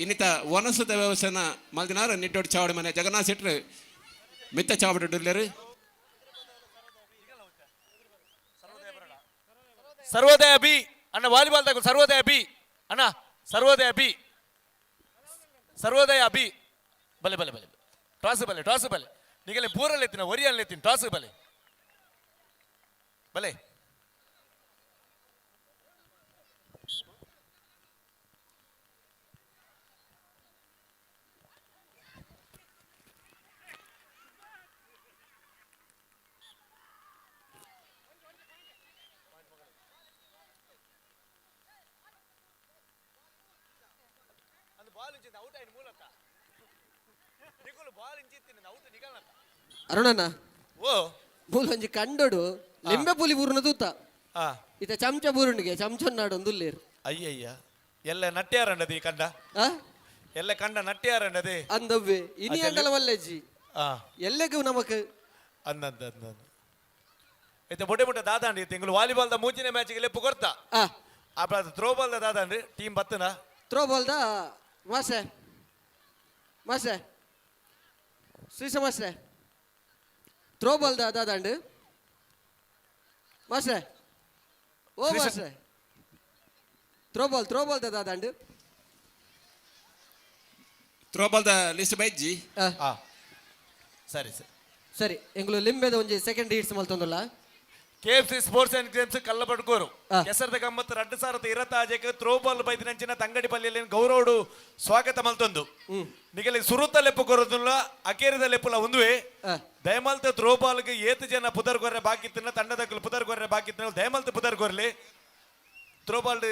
ಇನ್ನಿತ ವನಸದ ವ್ಯವಸ್ಥೆನ ಮಲ್ದಿನಾರು ನಿಟ್ಟೋಡಿ ಚಾವಡಿ ಮನೆ ಜಗನ್ನಾಥ ಶೆಟ್ರು ಮಿತ್ತ ಚಾವಡಿ ಡುಲ್ಲೇರು. ಸರ್ವೋದಯ ಬಿ ಅಣ್ಣ, ವಾಲಿಬಾಲ್ ತಗೋ. ಸರ್ವೋದಯ ಬಿ ಅಣ್ಣ, ಸರ್ವೋದಯ ಬಿ, ಸರ್ವೋದಯ ಬಿ ಬಲೆ ಬಲೆ ಬಲೆ ಟಾಸ್ ಬಲೆ, ಟಾಸ್ ಬಲೆ. ನಿಗಲೆ ಪೂರಲ್ಲಿ ಎತ್ತಿನ ಒರಿಯಲ್ಲಿ ಎತ್ತಿನ ಟಾಸ್ ಬಲೆ ಬಲೆ. ಅರುಣಣ್ಣ, ಓ ಮೂಲ ಒಂಜಿ ಕಂಡೋಡು ಲಿಂಬೆ ಪುಲಿ ಬೂರುನ ತೂತ ಇತ ಚಮಚ ಬೂರುಣಿಗೆ ಚಮಚ ನಾಡೊಂದು ಉಲ್ಲೇರು. ಅಯ್ಯಯ್ಯ, ಎಲ್ಲ ನಟ್ಯಾರಂಡದಿ ಕಂಡ, ಎಲ್ಲ ಕಂಡ ನಟ್ಯಾರಂಡದಿ. ಅಂದವ್ವೆ ಇನಿ ಅಂಡಲ ವಲ್ಲೆಜ್ಜಿ ಎಲ್ಲೆಗೂ ನಮಕ್ ಅಂದಂತ ಅಂದ ಇತ್ತೆ ಬೊಟ್ಟೆ ಬೊಟ್ಟೆ ದಾದಾಂಡಿ ತಿಂಗಳು ವಾಲಿಬಾಲ್ದ ಮೂಜಿನ ಮ್ಯಾಚ್ಗೆ ಲೆಪ್ಪು ಕೊರ್ತ. ಆಪ ಥ್ರೋಬಾಲ್ದ ದಾದಾಂಡ್ರಿ ಟೀಮ್ ಬತ್ತನ? ಥ್ರೋಬಾಲ್ದ ಮಾಸ್ಟರ್, ಮಾಸ್ಟರ್ ಶ್ರೀಶ ಮಾಸ್ಟರ್, ಥ್ರೋಬಾಲ್ದ ದಾದಾಂಡು ಮಾಸ್ಟರ್, ಓ ಮಾಸ್ಟರ್, ಥ್ರೋಬಾಲ್ ಥ್ರೋಬಾಲ್ದ ದಾದಾಂಡು. ಥ್ರೋಬಾಲ್ದ ಲಿಸ್ಟ್ ಬೈಜ್ಜಿ. ಸರಿ ಸರಿ ಸರಿ, ಎಂಗ್ಲು ಲಿಂಬೆದ ಒಂಜಿ ಸೆಕೆಂಡ್ ಹೀಟ್ಸ್ ಮಲ್ತೊಂದುಲ್ಲ. K F C sports and games Kallabadkur ಕೆಸರದ ಗಮ್ಮತ್ 2026ಕ್ಕೆ ಥ್ರೋಬಾಲ್ ಬೈದಿನಂಚಿನ ತಂಗಡಿ ಪಲ್ಲಿಯಲ್ಲಿ ಗೌರವಡು ಸ್ವಾಗತ ಮಲ್ತೊಂದು. ನಿಗಲಿ ಸುರುತ ಲೆಪ್ಪು ಕೊರದುಲ್ಲ, ಅಕೇರಿದ ಲೆಪ್ಪುಲ ಒಂದುವೆ. ದಯಮಲ್ತ ಥ್ರೋಬಾಲ್ಗೆ ಏತು ಜನ ಪುದರ್ ಕೊರ್ರೆ ಬಾಕಿತ್ತಿನ ತಂಡದಕ್ಕಲು ಪುದರ್ ಕೊರ್ರೆ ಬಾಕಿತ್ತಿನ ದಯಮಲ್ತ ಪುದರ್ ಕೊರ್ಲಿ. ಥ್ರೋಬಾಲ್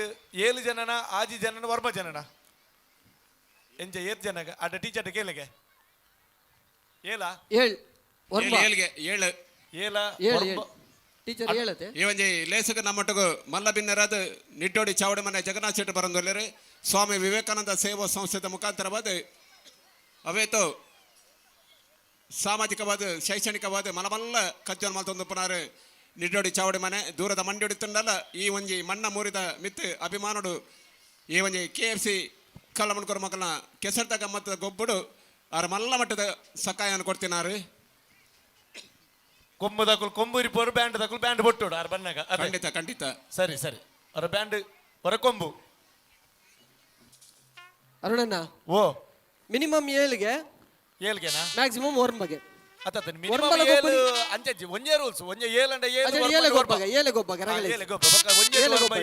7 ಜನನ ಆಜಿ ಜನನ ವರ್ಮ ಜನನ ಎಂಚ ಏತ್ ಜನ ಅಡ್ಡ ಟೀಚರ್ ಕೇಳಿಗೆ ಏಲ ಏಳ್ ಏಳು ಏಳ್ಗೆ ಏಳು. ಏಲ ಏಳು ಏಳು ಟೀಚರ್ ಹೇಳತ್ತೆ. ಈ ಒಂಜಿ ಲೇಸಗ ನಮ್ಮೊಟ್ಟಿಗೆ ಮಲ್ಲ ಬಿನ್ನರಾದ ನಿಟ್ಟೋಡಿ ಚಾವಡಿ ಮನೆ ಜಗನ್ನಾಥ ಶೆಟ್ಟಿ ಬರಂದೊಲ್ಲೇರು ಸ್ವಾಮಿ ವಿವೇಕಾನಂದ ಸೇವಾ ಸಂಸ್ಥೆದ ಮುಖಾಂತರವಾದ ಅವೇತೋ ಸಾಮಾಜಿಕವಾದ ಶೈಕ್ಷಣಿಕವಾದ ಮಲಮಲ್ಲ ಕಜ್ಜನ್ ಮಲ್ತೊಂದುಪ್ಪನಾರು ನಿಡ್ಡೋಡಿ ಚಾವಡಿ ಮನೆ. ದೂರದ ಮಂಡಿ ತಂಡಲ್ಲ ಈ ಒಂಜಿ ಮಣ್ಣ ಮೂರಿದ ಮಿತ್ತು ಅಭಿಮಾನುಡು ಈ ಒಂಜಿ ಕೆ ಎಫ್ ಸಿ ಕಲ್ಲಮಣ್ಕೊರ ಮಕ್ಕಳನ್ನ ಕೆಸರ್ದ ಗಮ್ಮತ್ತದ ಗೊಬ್ಬುಡು ಆರ ಮಲ್ಲ ಮಟ್ಟದ ಸಕಾಯವನ್ನು ಕೊಡ್ತಿನಾರು. ಕೊಂಬು ದಕುಲು ಕೊಂಬು ಇರಿಪೋರು, ಬ್ಯಾಂಡ್ ದಕುಲು ಬ್ಯಾಂಡ್ ಬೊಟ್ಟೋಡು ಆರ್ ಬನ್ನಾಗ ಅದೇ. ಖಂಡಿತ ಖಂಡಿತ. ಸರಿ ಸರಿ, ಅವರ ಬ್ಯಾಂಡ್ ಹೊರ ಕೊಂಬು. ಅರುಣಣ್ಣ, ಓ ಮಿನಿಮಮ್ ಏಳ್ಗೆ. ಏಳ್ಗೆನಾ? ಮ್ಯಾಕ್ಸಿಮಮ್ ಒರ್ಂಬಗೆ. ಅತ್ತ ಮಿನಿಮಮ್ ಏಳು ಅಂಚೆ ಒಂಜೇ ರೂಲ್ಸ್, ಒಂಜೆ ಏಳು ಅಂಡ ಏಳು. ಏಳೆ ಗೊಬ್ಬಗ, ಏಳೆ ಗೊಬ್ಬಗ, ಏಳೆ ಗೊಬ್ಬ, ಒಂಜೆ ಗೊಬ್ಬ.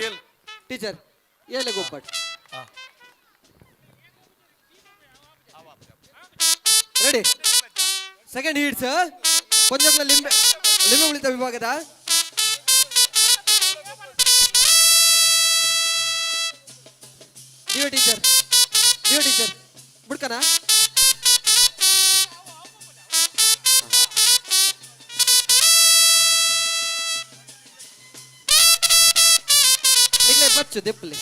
ಟೀಚರ್ ಏಳೆ ಗೊಬ್ಬ. ರೆಡಿ. ಸೆಕೆಂಡ್ ಹೀಟ್ಸ್ ಪೊಂಜೋಕ್ಲ ಲಿಂಬೆ ಲಿಂಬೆ ಉಳಿತ ವಿಭಾಗದ ದಿವ ಟೀಚರ್, ದಿವ ಟೀಚರ್ ಬುಡ್ಕನ. ನಿಗ್ಲೆ ಬಚ್ಚು ದೆಪ್ಪಲೆ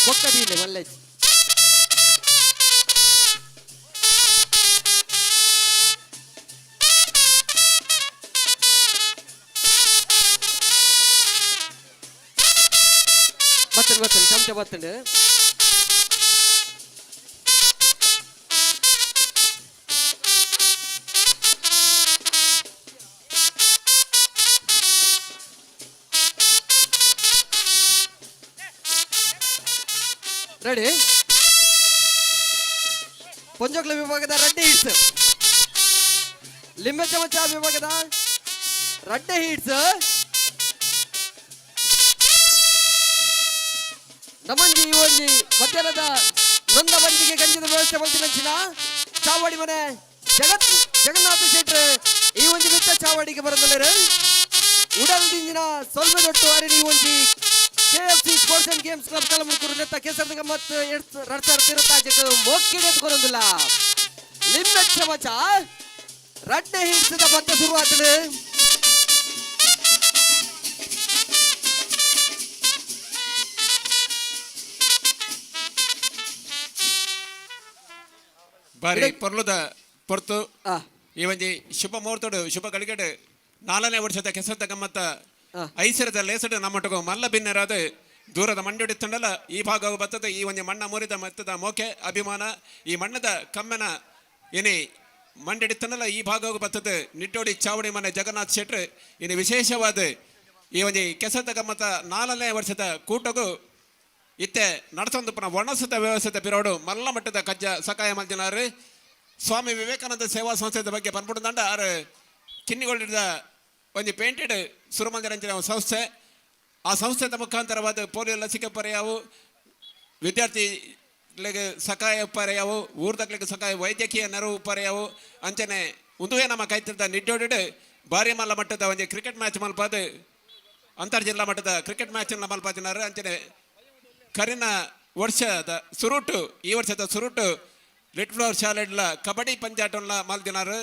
ಬೊಕ್ಕದೀಲೆ ಮಲ್ಲೆ. ಬತ್ತಂಡು ಬತ್ತಂಡು ಚಮಚ ಬತ್ತಂಡು. ರೆಡಿ. ಪೊಂಜೋಕ್ಲ ವಿಭಾಗದ ರಡ್ಡೆ ಹೀಟ್ಸ್, ಲಿಂಬೆ ಚಮಚ ವಿಭಾಗದ ರಡ್ಡೆ ಹೀಟ್ಸ್. ನಮಂಜಿ ಒಂಜಿ ಮಧ್ಯಾಹ್ನದ ನೊಂದ ಬಂಜಿಗೆ ಗಂಜಿದ ವ್ಯವಸ್ಥೆ ಮಲ್ತಿನಂಚಿನ ಚಾವಡಿ ಮನೆ ಜಗನ್ನಾಥ ಶೆಟ್ರು ಈ ಒಂಜಿ ಮಿತ್ತ ಚಾವಡಿಗೆ ಬರದಲ್ಲೇರು. ಉಡಲ್ ದಿಂಜಿನ ಸೊಲ್ಮೆ ದೊಟ್ಟು ಅರೆ ಈ ಒಂಜಿ KFC sports and games club Kalamukuru ನೆತ್ತ ಕೇಸರದ ಗಮ್ಮತ್ 2013 ಮೋಕಿಡೆ ಕೊರೊಂದಿಲ್ಲ. ಲಿಂಬೆ ಚಮಚ ರಡ್ಡೆ ಹಿಡಿಸಿದ ಪಂದ್ಯ ಶುರುವಾಗ್ತದೆ. ಬಾರಿ ಪೊರ್ಲುದ ಪೊರ್ತು ಈ ಒಂಜಿ ಶುಭ ಮುಹೂರ್ತಡು ಶುಭ ಗಳಿಗೆಡು 4ನೇ ವರ್ಷದ ಕೆಸರದ ಗಮ್ಮತ್ತ ಐಸರದ ಲೇಸಡು ನಮ್ಮೊಟ್ಟಿಗೆ ಮಲ್ಲ ಬಿನ್ನರಾದ ದೂರದ ಮಂಡ್ಯಡಿತ್ತಂಡಲ ಈ ಭಾಗವು ಬರ್ತದೆ. ಈ ಒಂಜಿ ಮಣ್ಣ ಮುರಿದ ಮತ್ತದ ಮೋಕೆ ಅಭಿಮಾನ ಈ ಮಣ್ಣದ ಕಮ್ಮೆನ ಏನೇ ಮಂಡ್ಯಡಿತ್ತಂಡಲ ಈ ಭಾಗವು ಬರ್ತದೆ. ನಿಟ್ಟೋಡಿ ಚಾವಡಿ ಮನೆ ಜಗನ್ನಾಥ್ ಶೆಟ್ರು ಇನ್ನು ವಿಶೇಷವಾದ ಈ ಒಂಜಿ ಕೆಸರದ ಗಮ್ಮತ್ತ 4ನೇ ವರ್ಷದ ಕೂಟಗೂ ಇತ್ತೆ ನಡಸೊಂದು ಪುನಃ ಒಣಸದ ವ್ಯವಸ್ಥೆ ಬಿರೋಡು ಮಲ್ಲ ಮಟ್ಟದ ಕಜ್ಜ ಸಕಾಯ ಮಲ್ದಿನಾರು. ಸ್ವಾಮಿ ವಿವೇಕಾನಂದ ಸೇವಾ ಸಂಸ್ಥೆದ ಬಗ್ಗೆ ಪನ್ಪುಡುಂಡ ಆರು ಕಿನ್ನಿಗೊಂಡಿದ್ದ ಒಂಜಿ ಪೇಂಟೆಡ್ ಸುರುಮಂದಿರಂಚಿನ ಸಂಸ್ಥೆ. ಆ ಸಂಸ್ಥೆದ ಮುಖಾಂತರವಾದ ಪೋಲಿಯೋ ಲಸಿಕೆ ಪರ್ಯಾವು, ವಿದ್ಯಾರ್ಥಿಗಳಿಗೆ ಸಕಾಯ ಪರ್ಯಾವು, ಊರ್ದಕ್ಲಿಗೆ ಸಕಾಯ ವೈದ್ಯಕೀಯ ನೆರವು ಪರ್ಯಾವು. ಅಂಚನೆ ಉಂದುವೇ ನಮ್ಮ ಕೈತಿದ್ದ ನಿಡ್ಡೋಡಿಡು ಭಾರಿ ಮಲ್ಲ ಮಟ್ಟದ ಒಂಜಿ ಕ್ರಿಕೆಟ್ ಮ್ಯಾಚ್ ಮಲ್ಪಾದ ಅಂತರ್ಜಿಲ್ಲಾ ಮಟ್ಟದ ಕ್ರಿಕೆಟ್ ಮ್ಯಾಚ್ ಮಲ್ಪಾದಿನಾರು. ಅಂಚನೆ ಕರಿನ ವರ್ಷದ ಸುರುಟು ಈ ವರ್ಷದ ಸುರುಟು ಲಿಟ್ ಫ್ಲವರ್ ಶಾಲೆಡ್ಲ ಕಬಡ್ಡಿ ಪಂಜಾಟನ್ಲ ಮಲ್ದಿನಾರು.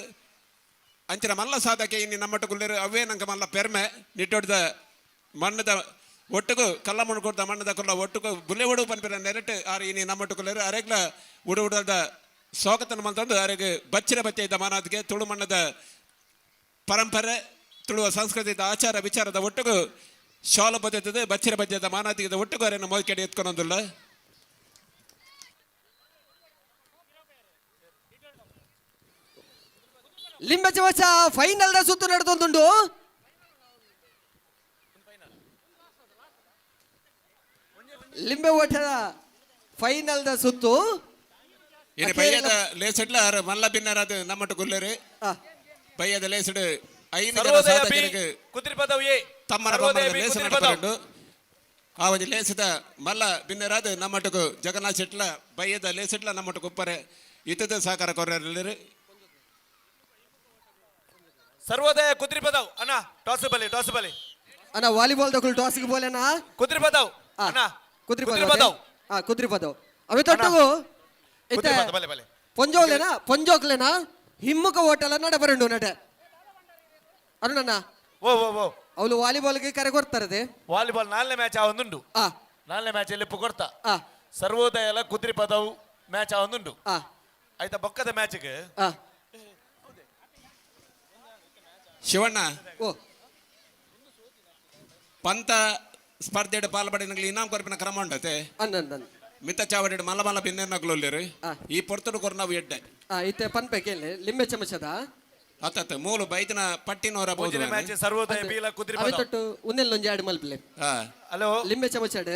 ಅಂಚಿನ ಮಲ್ಲ ಸಾಧಕೆ ಇನ್ನು ನಮ್ಮಟ್ಟುಗುಲ್ಲೇರು ಅವೇ ನಂಗೆ ಮಲ್ಲ ಪೆರ್ಮೆ. ನಿಟ್ಟೊಡ್ದ ಮಣ್ಣದ ಒಟ್ಟುಗು ಕಲ್ಲ ಮಣ್ಣು ಕೊಡ್ದ ಮಣ್ಣದ ಕೊಲ್ಲ ಒಟ್ಟುಗು ಬುಲ್ಲೆ ಒಡು ಪನ್ಪಿನ ನೆರಟು ಆರು ಇನಿ ನಮ್ಮಟ್ಟುಗುಲ್ಲೇರು ಅರೆಗ್ಲ ಉಡು ಉಡದ ಸ್ವಾಗತನ ಮಲ್ತಂದು ಅರೆಗ್ ಬಚ್ಚಿರ ಬಚ್ಚ ಇದ್ದ ಮಾನಾದ್ಗೆ ತುಳು ಮಣ್ಣದ ಪರಂಪರೆ ತುಳುವ ಸಂಸ್ಕೃತಿದ ಆಚಾರ ವಿಚಾರದ ಒಟ್ಟುಗು ಶಾಲ ಬದ್ಧತೆ ಬಚ್ಚಿರ ಬಜ್ಜದ ಮಾನಾದಿಗದ ಒಟ್ಟುಗು ಅರೆನ ಮೋದ್ಕೆಡೆ ಎತ್ಕೊನೊಂದುಲ್ಲ. ಲಿಂಬೆ ಚಮಚ ಫೈನಲ್ the ಸುತ್ತು ನಡೆದೊಂದುಂಡು. ಲಿಂಬೆ ಓಟದ ಫೈನಲ್ the ಸುತ್ತು. ಇನ್ನು ಬಯ್ಯದ ಲೇಸಡ್ಲ ಆರು ಮಲ್ಲ ಬಿನ್ನರಾದ ನಮ್ಮಟ್ಟು ಗುಲ್ಲೇರು ಬಯ್ಯದ ಲೇಸಡು 5 ಜನ ಸಾಧಕರಿಗೆ ತಮ್ಮನ ಲೇಸ ನಡಪರುಂಡು. ಆ ಒಂಜಿ ಲೇಸದ ಮಲ್ಲ ಬಿನ್ನರಾದ ನಮ್ಮಟ್ಟುಗು ಜಗನ್ನಾಥ ಶೆಟ್ಲ ಬಯ್ಯದ ಲೇಸಡ್ಲ ನಮ್ಮಟ್ಟು ಉಪ್ಪರೆ ಇತದ ಸಹಕಾರ ಕೊರ್ರೆ. ಸರ್ವೋದಯ ಕುದ್ರಿ ಪದವ್ ಅಣ್ಣ ಟಾಸ್ ಬಲಿ, ಟಾಸ್ ಬಲಿ ಅಣ್ಣ. ವಾಲಿಬಾಲ್ ದಕ್ಕಲು ಟಾಸ್ಗೆ ಬೋಲೆನಾ? ಕುದ್ರಿ ಪದವ್ ಅಣ್ಣ, ಕುದ್ರಿ ಪದವ್. ಹಾ ಕುದ್ರಿ ಪದವ್ ಅವೆ ತೊಟ್ಟುಗು ಇತ್ತೆ ಪೊಂಜೋಲೆನಾ ಪೊಂಜೋಕ್ಲೆನಾ ಹಿಮ್ಮುಖ ಹೋಟೆಲ್ ನಡ ಬರಂಡು ನಟ ಅರುಣಣ್ಣ. ಓ ಓ ಓ ಅವಳು ವಾಲಿಬಾಲ್ಗೆ ಕರೆ ಕೊಡ್ತಾರೆ. ವಾಲಿಬಾಲ್ 4ನೇ ಮ್ಯಾಚ್ ಆ ಒಂದುಂಡು. 4ನೇ ಮ್ಯಾಚ್ ಅಲ್ಲಿ ಕೊಡ್ತಾ ಸರ್ವೋದಯ ಎಲ್ಲ ಕುದ್ರಿ ಪದವ್ ಮ್ಯಾಚ್ ಆ ಒಂದುಂಡು. ಆಯ್ತಾ ಬೊಕ್ಕದ ಮ್ಯಾಚ್ಗೆ ಶಿವಣ್ಣ ಓ ಪಂತ ಸ್ಪರ್ಧೆಡ್ ಪಾಲ್ಪಡಿನಗ್ಲು ಇನಾಮ್ ಕೊರ್ಪಿನ ಕ್ರಮ ಉಂಡತೆ. ಮಿತ್ತ ಚಾವಡಿ ಮಲ್ಲ ಮಲ್ಲ ಬಿನ್ನೆರ್ನಗ್ಲು ಈ ಪೊರ್ತುಡು ಕೊರ್ನವು ಎಡ್ಡೆ. ಇತ್ತೆ ಪನ್ಪೆ ಕೇಳಿ ಲಿಂಬೆ ಚಮಚದ ಅತ್ತ ಮೂಲು ಬೈದಿನ ಪಟ್ಟಿನವರ ಸರ್ವೋದಯ ಬೀಲ ಕುದ್ರಿ ತೊಟ್ಟು ಉನ್ನೆಲ್ಲೊಂಜಿ ಆಡ್ ಮಲ್ಪಲೆ. ಹಲೋ ಲಿಂಬೆ ಚಮಚಡ್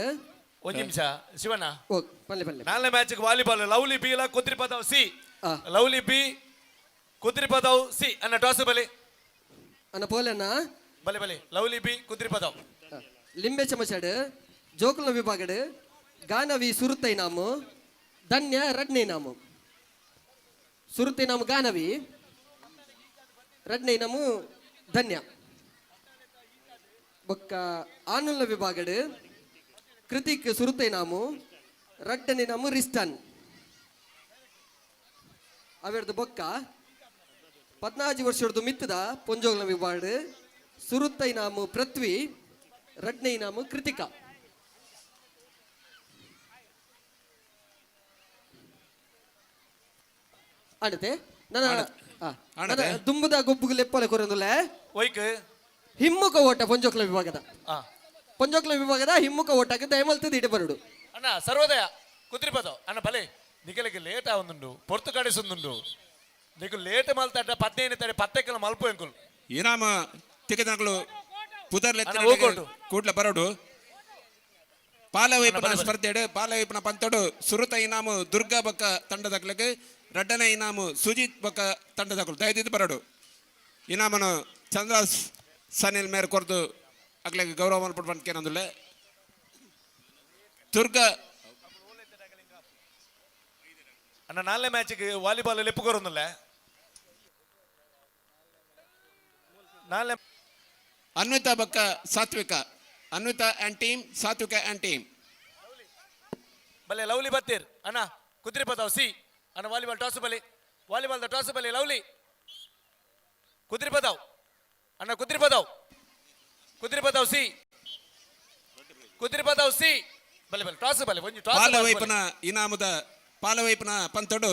ಒಂಜಿ ನಿಮಿಷ ಶಿವಣ್ಣ. ಓ ಪಲ್ಲೆ ಪಲ್ಲೆ. ನಾಲ್ನೇ ಮ್ಯಾಚ್ ವಾಲಿಬಾಲ್ ಲವ್ಲಿ ಬಿ ಲ Kudiripadavu C. Lovely B Kudiripadavu C ಅನ್ನ ಟಾಸ್ ಬಲೆ. ಅನ್ನ ಪೋಲೆಣ್ಣ. ಬಲೆ ಬಲೆ ಲವ್ಲಿ ಬಿ ಕುದ್ರಿಪದವ್. ಲಿಂಬೆ ಚಮಚಡ್ ಜೋಕುಲ್ನ ವಿಭಾಗಡ್ ಗಾನವಿ ಸುರುತೈ ನಾಮು, ಧನ್ಯ ರಡ್ನೇ ನಾಮು. ಸುರುತೈ ನಾಮು ಗಾನವಿ, ರಡ್ನೇ ನಾಮು ಧನ್ಯ. ಬೊಕ್ಕ ಆನುಲ್ನ ವಿಭಾಗಡ್ ಕೃತಿಕ್ ಸುರುತೈ ನಾಮು, ರಡ್ಡನೆ ನಾಮು ರಿಸ್ಟನ್. ಅವೆರ್ದು ಬೊಕ್ಕ 14 ವರ್ಷದ ಮಿತ್ತದ ಪೊಂಜೋಗ್ಲ ವಿಭಾಗಡ್ ಸುರುತೈ ನಾಮು ಪೃಥ್ವಿ, ರಡ್ನೇ ನಾಮು ಕೃತಿಕಾ. ಆಡತೆ ನನ್ನ ದುಂಬುದ ಗೊಬ್ಬುಗು ಲೆಪ್ಪಲೆ ಕೊರಂದುಲೆ. ಒಯ್ಕ್ ಹಿಮ್ಮುಖ ಓಟ ಪೊಂಜೋಕ್ಲ ವಿಭಾಗದ. ಪೊಂಜೋಕ್ಲ ವಿಭಾಗದ ಹಿಮ್ಮುಖ ಓಟಕ್ಕೆ ದಯಮಲ್ತದ ಇಡೆ ಬರುಡು. ಅಣ್ಣ ಸರ್ವೋದಯ ಕುದ್ರಿಪದವ್ ಅಣ್ಣ ಬಲೆ. ನಿಕಲಿಗೆ ಲೇಟ್ ಆವೊಂದುಂಡು, ಪೊರ್ತು ಕಡಿಸೊಂದುಂಡು. ನಿಕು ಲೇಟ್ ಮಲ್ತಾಟ 15 ತಾರೀಕು ಪತ್ತೆಕ್ಕಲ ಮಲ್ಪು ಎಂಕುಲು. ಇನಾಮ ತಿಕ್ಕದನಕಲು ಪುದರ್. ಅಣ್ಣ, ಹೋಗೋಟು. ಕೂಡ್ಲ ಬರೋಡು. ಪಾಲವೈಪನ ಬಲೆ, ಬಲೆ. ಸ್ಪರ್ಧೆಡು ಪಾಲವೈಪನ ಪಂತೋಡು ಸುರುತ ಇನಾಮು ದುರ್ಗಾ ಬೊಕ್ಕ ತಂಡದಕ್ಲಗ್, ರಡ್ಡನೆ ಇನಾಮು ಸುಜಿತ್ ಬೊಕ್ಕ ತಂಡದಕ್ಲು. ದಯದಿದ್ದು ಬರೋಡು. ಇನಾಮನು ಚಂದ್ರಾಸ್ ಸನಿಲ್ ಮೇರ್ ಕೊರ್ದು ಅಕ್ಲೆಗ್ ಗೌರವ ಮಲ್ಪುಡು ಪಂದ್ ದುರ್ಗಾ. ಅಣ್ಣ ನಾಲ್ನೇ ಮ್ಯಾಚ್ಗೆ ವಾಲಿಬಾಲ್ ಲೆಪ್ಪು ಕೊರೊಂದುಲ್ಲೆ ನಾಲ್ನೇ. ಅನ್ವಿತಾ ಬೊಕ್ಕ Satvika, Anvita and team, Satvika and team. ಬಲೆ ಲವ್ಲಿ ಬತ್ತೀರ್ ಅಣ್ಣ ಕುದ್ರಿಪದವ್ ಸಿ. ಅಣ್ಣ ವಾಲಿಬಾಲ್ ಟಾಸ್ ಬಲೆ, ವಾಲಿಬಾಲ್ the toss ಬಲೆ. ಲವ್ಲಿ ಕುದ್ರಿಪದವ್ ಅಣ್ಣ, ಕುದ್ರಿಪದವ್, ಕುದ್ರಿಪದವ್ ಸಿ, ಕುದ್ರಿಪದವ್ ಸಿ. ಬಲೆ ಬಲೆ ಟಾಸ್ ಬಲೆ ಒಂಜಿ ಟಾಸ್. ಪಾಲವೈಪನ ಇನಾಮದ ಪಾಲವೈಪನ ಪಂತೋಡು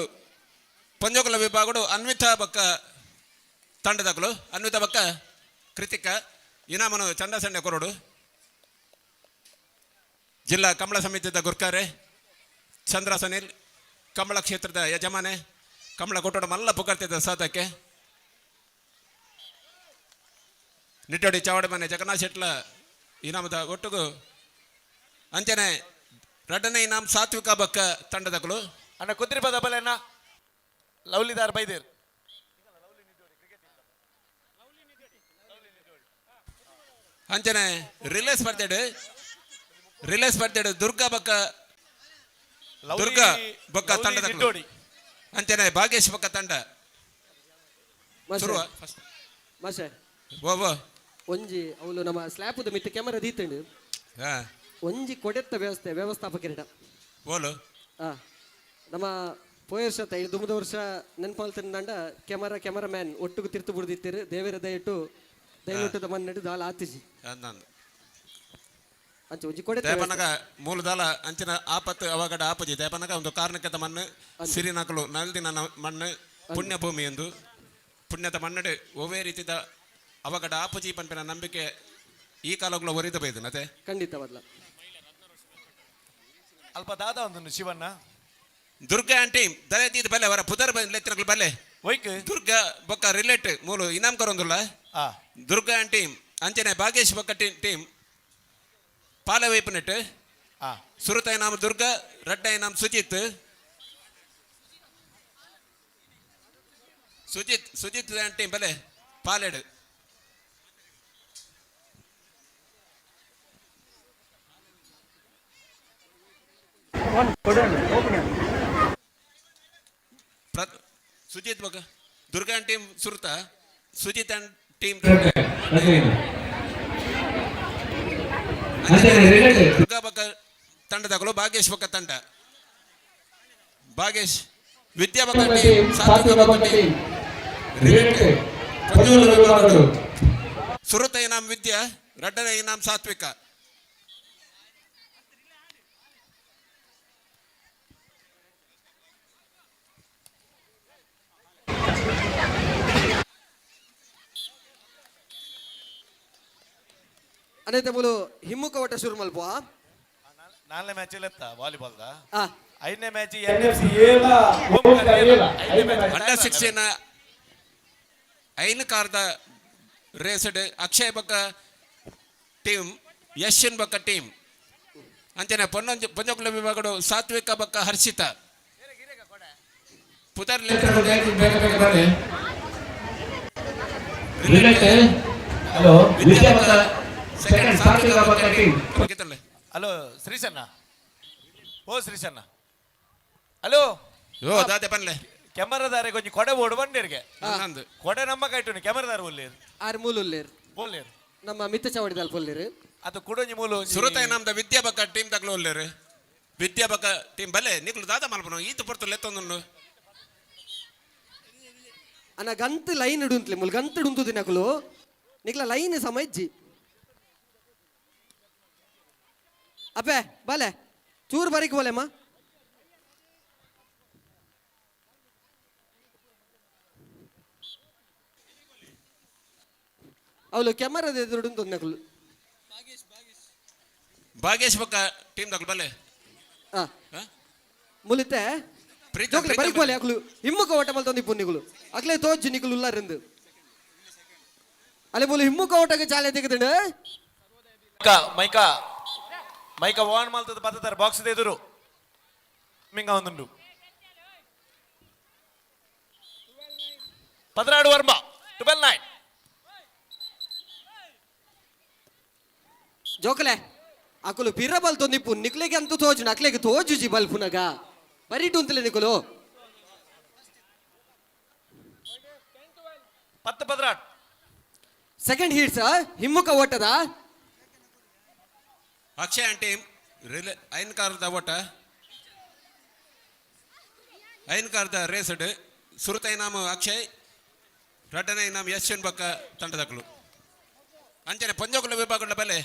ಪಂಜೋಕುಲ ವಿಭಾಗಡು ಅನ್ವಿತಾ ಬೊಕ್ಕ ತಂಡದಕುಲು, ಅನ್ವಿತಾ ಬೊಕ್ಕ ಕೃತಿಕ. ಇನಾಮನು ಚಂದಾಸಣ್ಣ ಕೊರಡು. ಜಿಲ್ಲಾ ಕಮಲ ಸಮಿತಿದ ಗುರ್ಕಾರೆ ಚಂದ್ರ ಸನಿಲ್, ಕಮಲ ಕ್ಷೇತ್ರದ ಯಜಮಾನೆ, ಕಮಲ ಕೊಟ್ಟೋಡ ಮಲ್ಲ ಪುಗರ್ತಿದ್ದ ಸಾಧಕ್ಕೆ ನಿಟ್ಟೋಡಿ ಚಾವಡಿ ಮನೆ ಜಗನ್ನಾಥ ಶೆಟ್ಲ ಇನಾಮದ ಒಟ್ಟುಗು. ಅಂಚನೆ ರಡ್ಡನೆ ಇನಾಮ್ ಸಾತ್ವಿಕ ಬಕ್ಕ ತಂಡದಕುಲು. ಅಣ್ಣ ಕುದ್ರಿಪದ ಬಲೆ ಅಣ್ಣ ಲವ್ಲಿದಾರ್ ಬೈದೇರ್. ಅಂಚನೆ ರಿಲೇ ಸ್ಪರ್ಧೆಡು, ರಿಲೇ ಸ್ಪರ್ಧೆಡು ದುರ್ಗಾ ಬಕ್ಕ, ದುರ್ಗಾ ಬೊಕ್ಕ ತಂಡದ, ಅಂಚನೆ ಭಾಗೇಶ್ ಬೊಕ್ಕ ತಂಡ. ಶುರುವ ಮಾಷೆ. ಓ ಓ. ಒಂಜಿ ಅವಳು ನಮ್ಮ ಸ್ಲ್ಯಾಪದ ಮಿತ್ತ ಕ್ಯಾಮರಾ ದೀತಂಡು. ಒಂಜಿ ಕೊಡೆತ್ತ ವ್ಯವಸ್ಥೆ ವ್ಯವಸ್ಥಾಪಕರಿಡ. ಓಲು. ನಮ್ಮ ಪೋಯ ವರ್ಷ ದುಮದ ವರ್ಷ ನೆನಪಾಲ್ತಿಂದಂಡ ಕ್ಯಾಮರಾ ಕ್ಯಾಮರಾ ಮ್ಯಾನ್ ಒಟ್ಟುಗು ತಿರ್ತು ಬಿಡ್ದಿತ್ತೀರು. ದೇವರ ದಯಟ್ಟು ದಯವಿಟ್ಟು ಮನ್ನಡು ದಾಲ ಆತಿಜಿ. ಅಂಚ ಒಂಜಿ ಕೊಡೆತ್ತ. ದೇಪನಗ ಮೂಲದಾಲ ಅಂಚಿನ ಆಪತ್ತು ಅವಗಡ ಆಪುಜಿ. ದೇಪನಗ ಒಂದು ಕಾರಣಕ್ಕೆ ಮಣ್ಣು ಸಿರಿನಕಲು ನಲ್ದಿನ ಮಣ್ಣು ಪುಣ್ಯ ಭೂಮಿ ಎಂದು ಪುಣ್ಯದ ಮಣ್ಣಡು ಒವೇ ರೀತಿದ ಅವಗಡ ಆಪುಜಿ ಪನ್ಪಿನ ನಂಬಿಕೆ ಈ ಕಾಲಗಳು ಒರಿದ ಬೈದು ನತೆ. ಖಂಡಿತವಲ್ಲ. ಅಲ್ಪ ದಾದ ಒಂದು ಶಿವಣ್ಣ. ದುರ್ಗಾ ಆಂಟಿ ದಯದೀದ್ ಬಲ್ಲೆ ಅವರ ಪುದರ್ ಲೆತ್ತಿನಕಲು ಬಲ್ಲೆ. ಒಯ್ಕ್. ದುರ್ಗಾ ಬೊಕ್ಕ ರಿಲೇಟ್ ಮೂಲು ಇನಾಮ್ ಕರೊಂದುಲ್ಲ. ದುರ್ಗಾ ಆಂಟಿ ಅಂಚನೆ ಭಾಗೇಶ್ ಬೊಕ್ಕ ಟೀಮ್ ಪಾಲವೈಪನೆಟ್. ಸುರುತ ಇನಾಮ್ ದುರ್ಗಾ, ರಡ್ಡ ಇನಾಮ್ ಸುಜಿತ್. ಸುಜಿತ್ ಸುಜಿತ್ ಟೀಮ್ ಬಲೆ ಪಾಲೆಡು. ಸುಜಿತ್ ಬೊಕ್ಕ ದುರ್ಗಾ ಟೀಮ್ ಸುರುತ, ಸುಜಿತ್ ಅಂಡ್ ಟೀಮ್ ದುರ್ಗಾ ಬೊಕ್ಕ ತಂಡದಗಳು, ಭಾಗೇಶ್ ಬೊಕ್ಕ ತಂಡ, ಭಾಗೇಶ್ ವಿದ್ಯಾ ಬೊಕ್ಕ ಟೀಮ್, ಸಾತ್ವಿಕ ಬೊಕ್ಕ ಟೀಮ್. ಸುರುತ ಇನಾಮ್ ವಿದ್ಯಾ, ರಡ್ಡನ ಇನಾಮ್ ಸಾತ್ವಿಕ. ಅನೇತೆ ಮೂಲು ಹಿಮ್ಮುಖ ಓಟ ಶುರು ಮಲ್ಪ. ನಾಲ್ನೇ ಮ್ಯಾಚ್ ಇಲ್ಲತ್ತ ವಾಲಿಬಾಲ್ the. ಐದನೇ ಮ್ಯಾಚ್ ಎನ್ ಎಫ್ ಸಿ ಏಲ. ಅಂಡರ್ 16 ಐನು ಕಾರ್ದ ರೇಸ್ಡ್ ಅಕ್ಷಯ್ ಬೊಕ್ಕ ಟೀಮ್, ಯಶನ್ ಬೊಕ್ಕ ಟೀಮ್. ಅಂಚನೆ ಪೊನ್ನೊಂಜಿ ಪೊಂಜೋಕುಲ ವಿಭಾಗಡು ಸಾತ್ವಿಕ ಬಕ್ಕ ಹರ್ಷಿತ ಪುದರ್ ಬೇಗ ಬೇಗ ಬರ್ರಿ. ಹಲೋ, ವಿದ್ಯಾ ಬೊಕ್ಕ ಸೆಕೆಂಡ್ ಸಾತ್ವಿಕ ಬೊಕ್ಕ ಟೀಮ್. ಹಲೋ ಶ್ರೀಶಣ್ಣ, ಓ ಶ್ರೀಶಣ್ಣ, ಹಲೋ. ಓ ದಾದೆ ಪನ್ಲೆ. ಕೆಮರಾದಾರೆ ಕೊಂಚ ಕೊಡೆ ಬೋಡು ಬಂಡಿರ್ಗೆ. ಕೊಡೆ ನಮ್ಮ ಕೈಟುನಿ, ಕೆಮರಾದಾರ ಒಲ್ಲೇರು. ಆರ್ ಮೂಲುಲ್ಲೇರ್. ಒಲ್ಲೇರು. ನಮ್ಮ ಮಿತ್ತ ಚಾವಡಿದಾಲ್ ಪೊಲ್ಲೇರು. ಅದು ಕುಡೊಂಜಿ ಮೂಲು. ಸುರುತ ನಮ್ದ ವಿದ್ಯಾ ಬಕ್ಕ ಟೀಮ್ ತಗ್ಲು ಒಲ್ಲೇರು. ವಿದ್ಯಾ ಬಕ್ಕ ಟೀಮ್ ಬಲೆ. ನಿಕ್ಲು ದಾದ ಮಲ್ಪನು ಈತ ಪೊರ್ತು ಲೆತ್ತೊಂದುಂಡು. ಅನ್ನ ಗಂತ್ ಲೈನ್ ಇಡುಂತ್ಲೆ ಮುಲ್ ಗಂತ್ ಇಡುಂತು ದಿನಕುಲು ನಿಕ್ಲ ಲೈನ್ ಸಮ ಇಜ್ಜಿ. ಅಪ್ಪೆ ಬಲೆ, ಚೂರು ಬರಿಕ್ ಬೋಲೆಮ್ಮ. ಅವಳು ಕೆಮರಾದ ಎದುರು ನಕಲು. ಭಾಗೇಶ್ ಬಕ್ಕ ಟೀಮ್ ತಗ್ಲು ಬಲೆ. ಮುಲಿತೆ ಜೋಕ್ಲೆ ಬರಿಕ್ ಬೋಲೆ. ಅಕ್ಲು ಹಿಮ್ಮುಕ ಓಟ ಮಲ್ತೊಂದು ಇಪ್ಪು ನಿಗುಲು ಅಕ್ಲೆ ತೋಜು ನಿಗುಲು ಉಲ್ಲಾರಿಂದು. ಅಲೆ ಬೋಲು ಹಿಮ್ಮುಕ ಓಟಕ್ಕೆ ಚಾಲೆ ತೆಗೆದುಂಡು. ಮೈಕ ಮೈಕ ವಾನ್ ಮಲ್ತದ ಬತ್ತದಾರ ಬಾಕ್ಸ್ ಎದುರು ಮಿಂಗ ಒಂದುಂಡು. 16 ವರ್ಮ, 12-9. ಜೋಕಲೆ ಅಕುಲು ಪಿರ ಬಲ್ತೊಂದಿಪ್ಪು ನಿಕ್ಲೆಗೆ ಅಂತೂ ತೋಜು ಅಕ್ಲೆಗೆ ತೋಜುಜಿ ಬಲ್ಪುನಗ ಬರಿಟು ನಿಕುಲು. 10-16. ಸೆಕೆಂಡ್ ಹೀಟ್ಸ್ ಹಿಮ್ಮುಖ ಓಟದ. ಅಕ್ಷಯ್ ಟೀಮ್ ರಿಲೆ ಐನ್ ಕಾರ್ದ ಓಟ, ಐನ್ ಕಾರ್ದ ರೇಸ್ಡ್. ಸುರುತ ಇನಾಮು ಅಕ್ಷಯ್, ರಡ್ಡನೇ ಇನಾಮು ಯಶ್ವಿನ್ ಬಕ್ಕ ತಂಡದಕ್ಕಲು. ಅಂಚನೆ ಪಂಜೋಕುಲ ವಿಭಾಗದ ಬಲೆ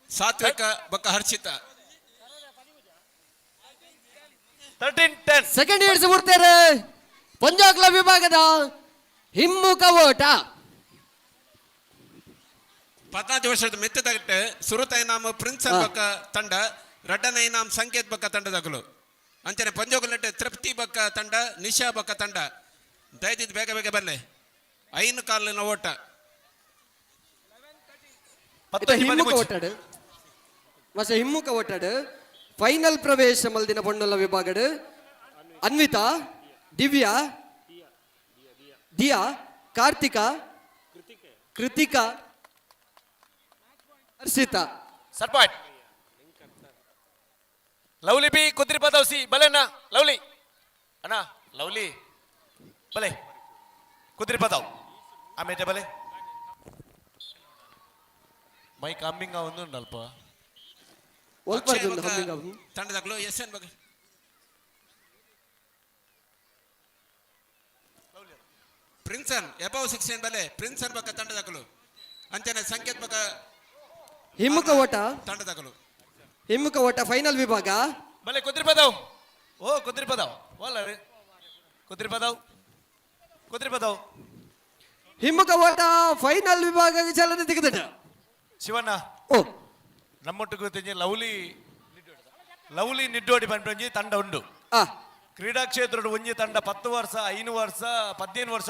ಸಾತ್ವಿಕ ಬಕ್ಕ ಹರ್ಷಿತ. 13-10. ಸೆಕೆಂಡ್ ಹೀಟ್ಸ್ ಬಿಡ್ತಾರೆ ಪಂಜೋಕ್ಲ ವಿಭಾಗದ ಹಿಮ್ಮುಖ ಓಟ. 14 ವರ್ಷದ ಮೆತ್ತದಗಟ್ಟೆ ಸುರುತ ಇನಾಮು ಪ್ರಿನ್ಸಲ್ ಬಕ್ಕ ತಂಡ, ರಡ್ಡನೇ ಇನಾಮ್ ಸಂಕೇತ್ ಬಕ್ಕ ತಂಡದಗಲು. ಅಂಚನೆ ಪಂಜೋಕುಲಟ್ಟೆ ತೃಪ್ತಿ ಬಕ್ಕ ತಂಡ, ನಿಶಾ ಬಕ್ಕ ತಂಡ. ದಯದಿದ್ದು ಬೇಗ ಬೇಗ ಬಲ್ಲೆ. ಐನು ಕಾಲಿನ ಓಟ. ಹಿಮ್ಮುಖ ಓಟಾಡು ಮಸ ಹಿಮ್ಮುಖ ಓಟಾಡು. ಫೈನಲ್ ಪ್ರವೇಶ ಮಲ್ದಿನ ಪೊಣ್ಣುಲ್ಲ ವಿಭಾಗಡು Anvitha, Divya, Diya, Karthika, Krithika, Harshitha. Sir point lovely B Kudripadav C ಬಲೆ ಅಣ್ಣ. ಲವ್ಲಿ ಅಣ್ಣ, ಲವ್ಲಿ ಬಲೆ ಕುದ್ರಿಪದವ್ ಆಮೇಲೆ ಬಲೆ. ಮೈಕ್ ಹಮ್ಮಿಂಗ್ ಒಂದು ಅಲ್ಪ. ತಂಡದಾಗಲು ಎಸ್ ಎನ್ ಬಗ್ಗೆ ಪ್ರಿನ್ಸನ್ ಎಬೌವ್ 16 ಬಲೆ ಪ್ರಿನ್ಸನ್ ಬಕ್ಕ ತಂಡದಾಗಲು. ಅಂಚನೆ ಸಂಕೇತ್ ಬಕ್ಕ ಹಿಮ್ಮುಖ ಓಟ ತಂಡದಾಗಲು. ಹಿಮ್ಮುಖ ಓಟ ಫೈನಲ್ ವಿಭಾಗ. ಬಲೆ ಕುದ್ರಿಪದವ್, ಓ ಕುದ್ರಿಪದವ್ ಓಲ್ಲ ರೀ ಕುದ್ರಿಪದವ್ ಕುದ್ರಿಪದವ್. ಹಿಮ್ಮುಖ ಓಟ ಫೈನಲ್ ವಿಭಾಗ ಚಾಲನೆ ತೆಗೆದ. ಶಿವಣ್ಣ. ಓ ನಮ್ಮೊಟ್ಟಿಗೆ ಗೊತ್ತಿಂಜಿ ಲವ್ಲಿ ಲವ್ಲಿ ನಿಡ್ಡೋಡಿ ಪನ್ಪಂಜಿ ತಂಡ ಉಂಡು. ಕ್ರೀಡಾ ಕ್ಷೇತ್ರದ ಒಂಜಿ ತಂಡ 10 ವರ್ಷ, 5 ವರ್ಷ, 15 ವರ್ಷ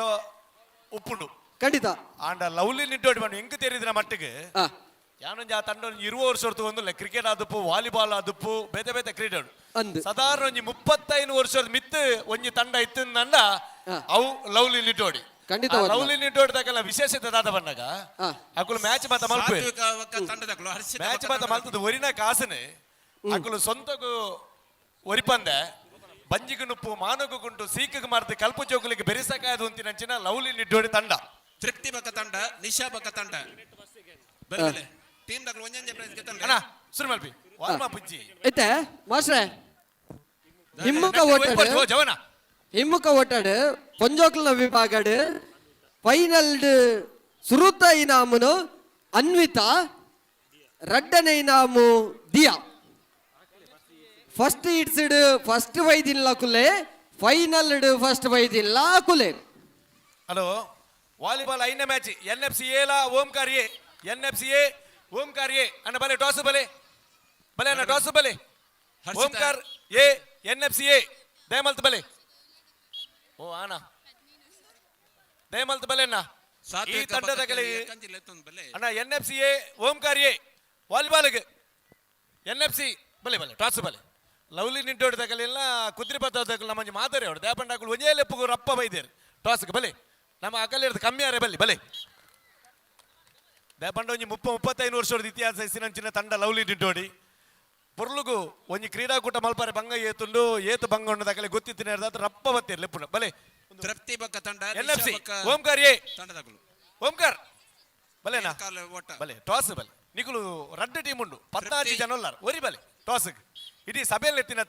ಉಪ್ಪುಂಡು. ಖಂಡಿತ. ಆಂಡ ಲವ್ಲಿ ನಿಡ್ಡೋಡಿ ಪಂಡ ಎಂಕ್ ತೆರಿದಿನ ಮಟ್ಟಿಗೆ ಯಾನೊಂಜಿ ಆ ತಂಡ ಒಂಜಿ 20 ವರ್ಷ ಹೊರ್ತು ಒಂದುಲ್ಲ. ಕ್ರಿಕೆಟ್ ಆದುಪ್ಪು, ವಾಲಿಬಾಲ್ ಆದುಪ್ಪು, ಬೇತೆ ಬೇತೆ ಕ್ರೀಡೆ ಅಂದು. ಸಾಧಾರಣ ಒಂಜಿ 35 ವರ್ಷದ ಮಿತ್ತು ಒಂಜಿ ತಂಡ ಇತ್ತಿಂದಂಡ ಅವು ಲವ್ಲಿ ನಿಡ್ಡೋಡಿ. ಖಂಡಿತ. ಲವ್ಲಿ ನಿಡ್ಡೋಡಿ ದಾಕಲ್ಲ ವಿಶೇಷತೆ ದಾದ ಬಂದಾಗ ಅಕುಲು ಮ್ಯಾಚ್ ಮಾತ ಮಲ್ಪು ಸಾತ್ವಿಕ ಬಕ್ಕ ತಂಡದಾಗಲು, ಹರ್ಷಿತ ಮ್ಯಾಚ್ ಮಾತ ಮಲ್ತದ ಒರಿನ ಕಾಸನೆ ಅಕುಲು ಸ್ವಂತಗೂ ಒರಿಪಂದೆ ಬಂಜಿಗೆ ನುಪ್ಪು ಮಾನಗು ಗುಂಟು ಸೀಕಗೆ ಮಾರ್ದು ಕಲ್ಪ ಜೋಕುಲಿಗೆ ಬೆರಿಸಕಾಯದು ಅಂತಿನಂಚಿನ ಲವ್ಲಿ ನಿಡ್ಡೋಡಿ ತಂಡ. ತೃಪ್ತಿ ಬಕ್ಕ ತಂಡ, ನಿಶಾ ಬಕ್ಕ ತಂಡ ಬರಲೆ. Team ದಾಗಲು ಒಂಜೊಂಜೆ price ಗೆತ್ತಲ್ಲ. ಅಣ್ಣ ಸುರು ಮಲ್ಪಿ ವಾರ್ಮ ಪುಜ್ಜಿ. ಐತೆ ಮಾಸ್ಟ್ರೆ ಹಿಮ್ಮುಖ ಓಟಾಡು. ಜವನ. ಹಿಮ್ಮುಖ ಓಟಾಡು ಪೊಂಜೋಕ್ಲನ ವಿಭಾಗಡು ಫೈನಲ್ ಸುರುತ ಇನಾಮುನು ಅನ್ವಿತಾ, ರಡ್ಡನೆ ಇನಾಮು ದಿಯಾ. ಫಸ್ಟ್ ಇಟ್ಸ್ಡ್ ಫಸ್ಟ್ ವೈದಿಲ್ಲ ಕುಲೆ, ಫೈನಲ್ ಫಸ್ಟ್ ವೈದಿಲ್ಲ ಕುಲೆ. ಹಲೋ ವಾಲಿಬಾಲ್ ಐದನೇ ಮ್ಯಾಚ್ ಎನ್ ಎಫ್ ಸಿ ಎಲ Omkar A, N F C A Omkar A ಅಣ್ಣ ಬಲೆ ಟಾಸ್ ಬಲೆ ಬಲೆ ಅಣ್ಣ ಟಾಸ್ ಬಲೆ. Omkar A N F C A ದಯಮಲ್ತ್ ಬಲೆ. ಓ ಅಣ್ಣ ದಯಮಲ್ತ್ ಬಲೆ ಅಣ್ಣ. ಈ ಸಾತ್ವಿಕ ತಂಡದ ಬಕ್ಕ ಕಲೆ ಕಂಚಿಲ್ ಎತ್ತೊಂದು ಬಲೆ. ಅಣ್ಣ N F C A Omkar A ವಾಲಿಬಾಲ್ಗೆ N F C. ಬಲೆ ಬಲೆ ಟಾಸ್ ಬಲೆ ಲವ್ಲಿ ನಿಂಟೋಡಿ ತಗಲಿಲ್ಲ ಕುದ್ರಿ ಪತ್ತ ತಗಲ್ ನಮ್ಮ ಮಾದರಿ ಅವಡು ದೇಪಂಡ ಅಕುಲು ಒಂಜೇ ಲೆಪ್ಪುಗು ರಪ್ಪ ಬೈದೇರು ಟಾಸ್ಗೆ ಬಲೆ ನಮ್ಮ ಅಕಲಿರ್ದು ಕಮ್ಮಿ ಆರೆ ಬಲ್ಲಿ ಬಲೆ ದೇಪಂಡ ಒಂಜಿ 35 ವರ್ಷದ ಇತಿಹಾಸ ಇಸಿನಂಚಿನ ತಂಡ ಲವ್ಲಿ ನಿಂಟೋಡಿ ಪೊರ್ಲುಗು ಒಂಜಿ ಕ್ರೀಡಾಕೂಟ ಮಲ್ಪಾರೆ ಬಂಗ ಏತುಂಡು ಏತು ಬಂಗ ಉಂಡು ತಗಲಿ ಗೊತ್ತಿತ್ತಿನ ರಪ್ಪ ಬತ್ತೀರ್ ಲೆಪ್ಪುನ ಬಲೆ ತೃಪ್ತಿ ಬೊಕ್ಕ ತಂಡ ಎನ್ ಎಫ್ ಸಿ ಬೊಕ್ಕ ಓಂಕಾರ್ ಎ ತಂಡದಕುಲು ಓಂಕಾರ್ ಬಲೆನಾ ಕಾಲು ಓಟ ಬಲೆ ಟಾಸ್ ಬಲೆ ನಿಕುಲು ರಡ್ಡು ಟೀಮ್ ಉಂಡು 14 ಜನ ಉಲ್ಲಾರ್ ಒರಿ ಬಲೆ ಟಾಸ್ ಇಡೀ ಸಭೆಯಲ್ಲಿ ಎತ್ತಿನ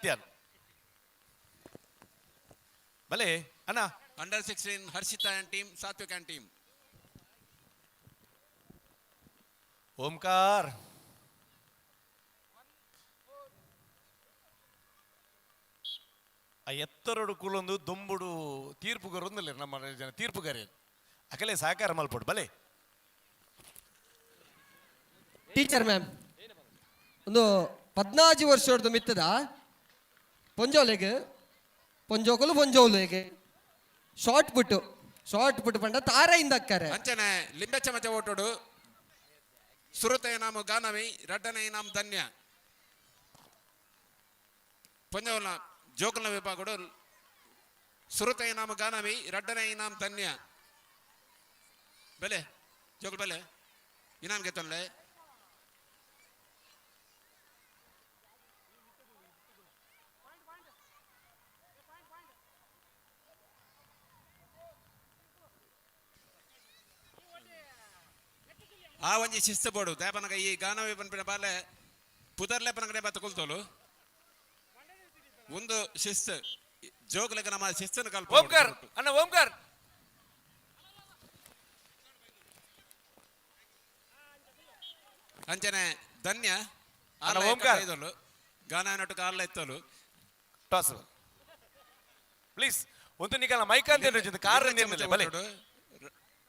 ಬಲೆ ಅಣ್ಣ under 16 Harshita and team Satvik and team Omkar ಆ ಎತ್ತರಡು ಕುಲೊಂದು ದೊಂಬುಡು ತೀರ್ಪುಗರು ಒಂದಿಲ್ಲ ನಮ್ಮ ಜನ ತೀರ್ಪುಗಾರಿ ಅಕಲೆ ಸಹಕಾರ ಮಲ್ಪೊಡು ಬಲೆ ಟೀಚರ್ ಮ್ಯಾಮ್ ಒಂದು 14 ವರ್ಷದ ಮಿತ್ತದ ಪೊಂಜೋಲೆಗ್ ಪೊಂಜೋಕುಲು ಪೊಂಜೋಲೆಗ್ ಶಾರ್ಟ್ ಪುಟ್ಟು ಶಾರ್ಟ್ ಪುಟ್ಟು ಪಂಡ ತಾರ ಇಂದಕ್ಕರೆ ಅಂಚನೆ ಲಿಂಬೆ ಚಮಚ ಓಟೋಡು ಸುರುತ ಇನಾಮು ಗಾನವಿ ರಡ್ಡನೆ ಇನಾಮ್ ಧನ್ಯ ಪೊಂಜೋಲ ಜೋಕುಲ್ನ ವಿಭಾಗಡು ಸುರುತ ಇನಾಮು ಗಾನವಿ ರಡ್ಡನೆ ಇನಾಮ್ ಧನ್ಯ ಬೆಲೆ ಜೋಕುಲ್ ಬೆಲೆ ಇನಾಮ್ ಗೆತ್ತೊಲ್ಲೆ ಆ ಒಂಜಿ ಶಿಸ್ತು ಬೋಡು ದೇಪನಗ ಈ ಗಾನವಿ ಪನ್ಪಿನ ಬಾಲೆ ಪುದರ್ಲೆ ಪನಗಡೆ ಬತ್ತ ಕುಲ್ತೋಲು ಒಂದು ಶಿಸ್ತು ಜೋಗ್ಲಗ ನಮ್ಮ ಶಿಸ್ತನ್ನು ಕಲ್ಪ ಓಂಕಾರ್ ಅಣ್ಣ ಓಂಕಾರ್ ಅಂಚನೆ ಧನ್ಯ ಅಣ್ಣ, ಓಂಕಾರ್. ಇದ್ದೋಲು ಗಾನ ನಟಕ ಆರ್ಲ ಇತ್ತೋಲು ಟಾಸ್ ಪ್ಲೀಸ್ ಒಂದು ನಿಕಲ ಮೈಕ್ ಅಂತ ಕಾರ್ ಬಲೆ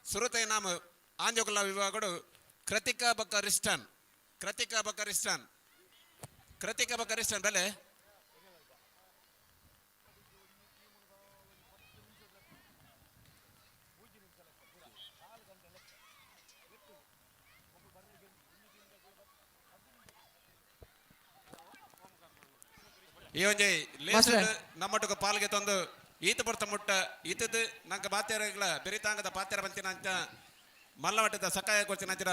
ಸುರತ ನಾಮ ಆಂಜೋಕುಲ ವಿಭಾಗಡು ಕೃತಿಕಾ ಬಕ್ಕ ರಿಸ್ಟನ್ ಕೃತಿಕಾ ಬಕ್ಕ ರಿಸ್ಟನ್ ಕೃತಿಕಾ ಬಕ್ಕ ರಿಸ್ಟನ್ ಬಲೆ ಈ ಒಂಜಿ ಮಾಸ್ಟ್ರೆ. ನಮ್ಮೊಟ್ಟಿಗೆ ಪಾಲ್ಗೆ ತಂದು ಈತ ಬರ್ತ ಮುಟ್ಟ ಈತದ್ದು ನಂಗೆ ಬಾತ್ಯರಗಳ ಬೆರಿತಾಂಗದ ಪಾತ್ಯರ ಬಂತಿನ ಅಂತ ಮಲ್ಲಮಟ್ಟದ ಸಕಾಯ ಕೊಡ್ತಿನ ಅಂಚಿನ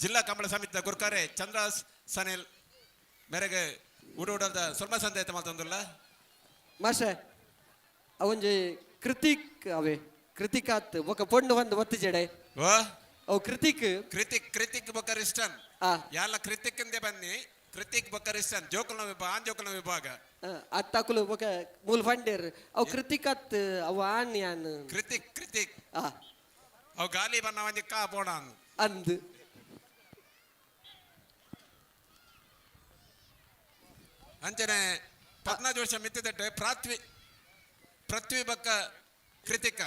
ಜಿಲ್ಲಾ ಕಂಬಳ ಸಮಿತಿದ ಗುರ್ಕಾರೆ ಚಂದ್ರ ಸನಿಲ್ ಮೇರೆಗೆ ಉಡುಡದ ಸ್ವಲ್ಪ ಸಂದೇಶ ಮಾತೊಂದುಲ್ಲ ಮಾಸ್ಟ್ರೆ ಅವೊಂಜಿ ಕೃತಿಕ್ ಅವೆ ಕೃತಿಕಾತ್ ಬೊಕ ಪೊಣ್ಣು ಒಂದು ಒತ್ತು ಜಡೆ ಓ ಅವು ಕೃತಿಕ್ ಕೃತಿಕ್ ಕೃತಿಕ್ ಬೊಕ್ಕ ರಿಸ್ಟನ್ ಆ. ಯಾಲ ಕೃತಿಕ್ ಎಂದೇ ಬನ್ನಿ ಕೃತಿಕ್ ಬೊಕ್ಕ ರಿಸ್ಟನ್ ಜೋಕುಲ್ನ ವಿಭಾಗ ಆಂಜೋಕುಲ್ನ ವಿಭಾಗ ಅತ್ತಕುಲು ಬೊಕ ಮೂಲ ಫಂಡೇರ್ ಅವು ಕೃತಿಕಾತ್ ಅವು ಆನ್ ಯಾನ್ ಕೃತಿಕ್ ಕೃತಿಕ್ ಆ ಅವು ಗಾಲಿ ಬನ್ನ ಒಂಜಿ ಕಾ ಪೋಣ ಅಂದ್ ಅಂಚನೆ 14 ವರ್ಷ ಮಿತ್ತಿದಟ್ಟೆ ಪ್ರಾತ್ವಿ ಪೃಥ್ವಿ ಬಕ್ಕ ಕೃತಿಕ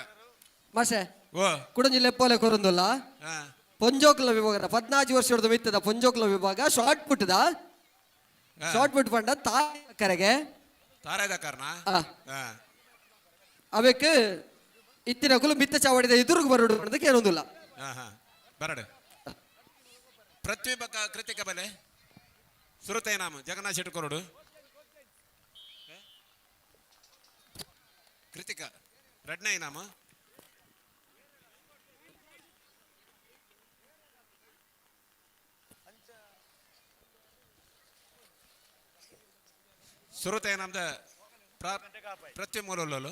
ಮಾಸ್ಟ್ರೆ ಓ ಕುಡಂಜಿ ಲೆಪ್ಪೋಲೆ ಕೊರಂದುಲ್ಲ ಹಾ ಪೊಂಜೋಕ್ಲ ವಿಭಾಗ 14 ವರ್ಷದ ಮಿತ್ತದ ಪೊಂಜೋಕ್ಲ ವಿಭಾಗ ಶಾರ್ಟ್ ಪುಟ್ಟದ ಶಾರ್ಟ್ ಪುಟ್ ಪಂಡ ತಾಯಿ ಕರೆಗೆ ತಾರಾಯ್ದ ಕಾರಣ ಆ. ಹಾ ಅವೆಕ್ ಇತ್ತಿನಕುಲು ಮಿತ್ತ ಚಾವಡಿದ ಎದುರುಗು ಬರಡು ಅನ್ನೋದಕ್ಕೆ ಏನೊಂದಿಲ್ಲ ಹಾ ಹಾ ಬರಡು ಪೃಥ್ವಿ ಬಕ್ಕ ಕೃತಿಕ ಬಲೆ ಸುರುತೈ ನಾಮ ಜಗನ್ನಾಥ ಶೆಟ್ಟಿ ಕೊರಡು ಕೃತಿಕ ರಡ್ನ ಇನಾಮ ಸುರುತೈ ನಾಮದ ಪೃಥ್ವಿ ಮೂಲಲ್ಲೂ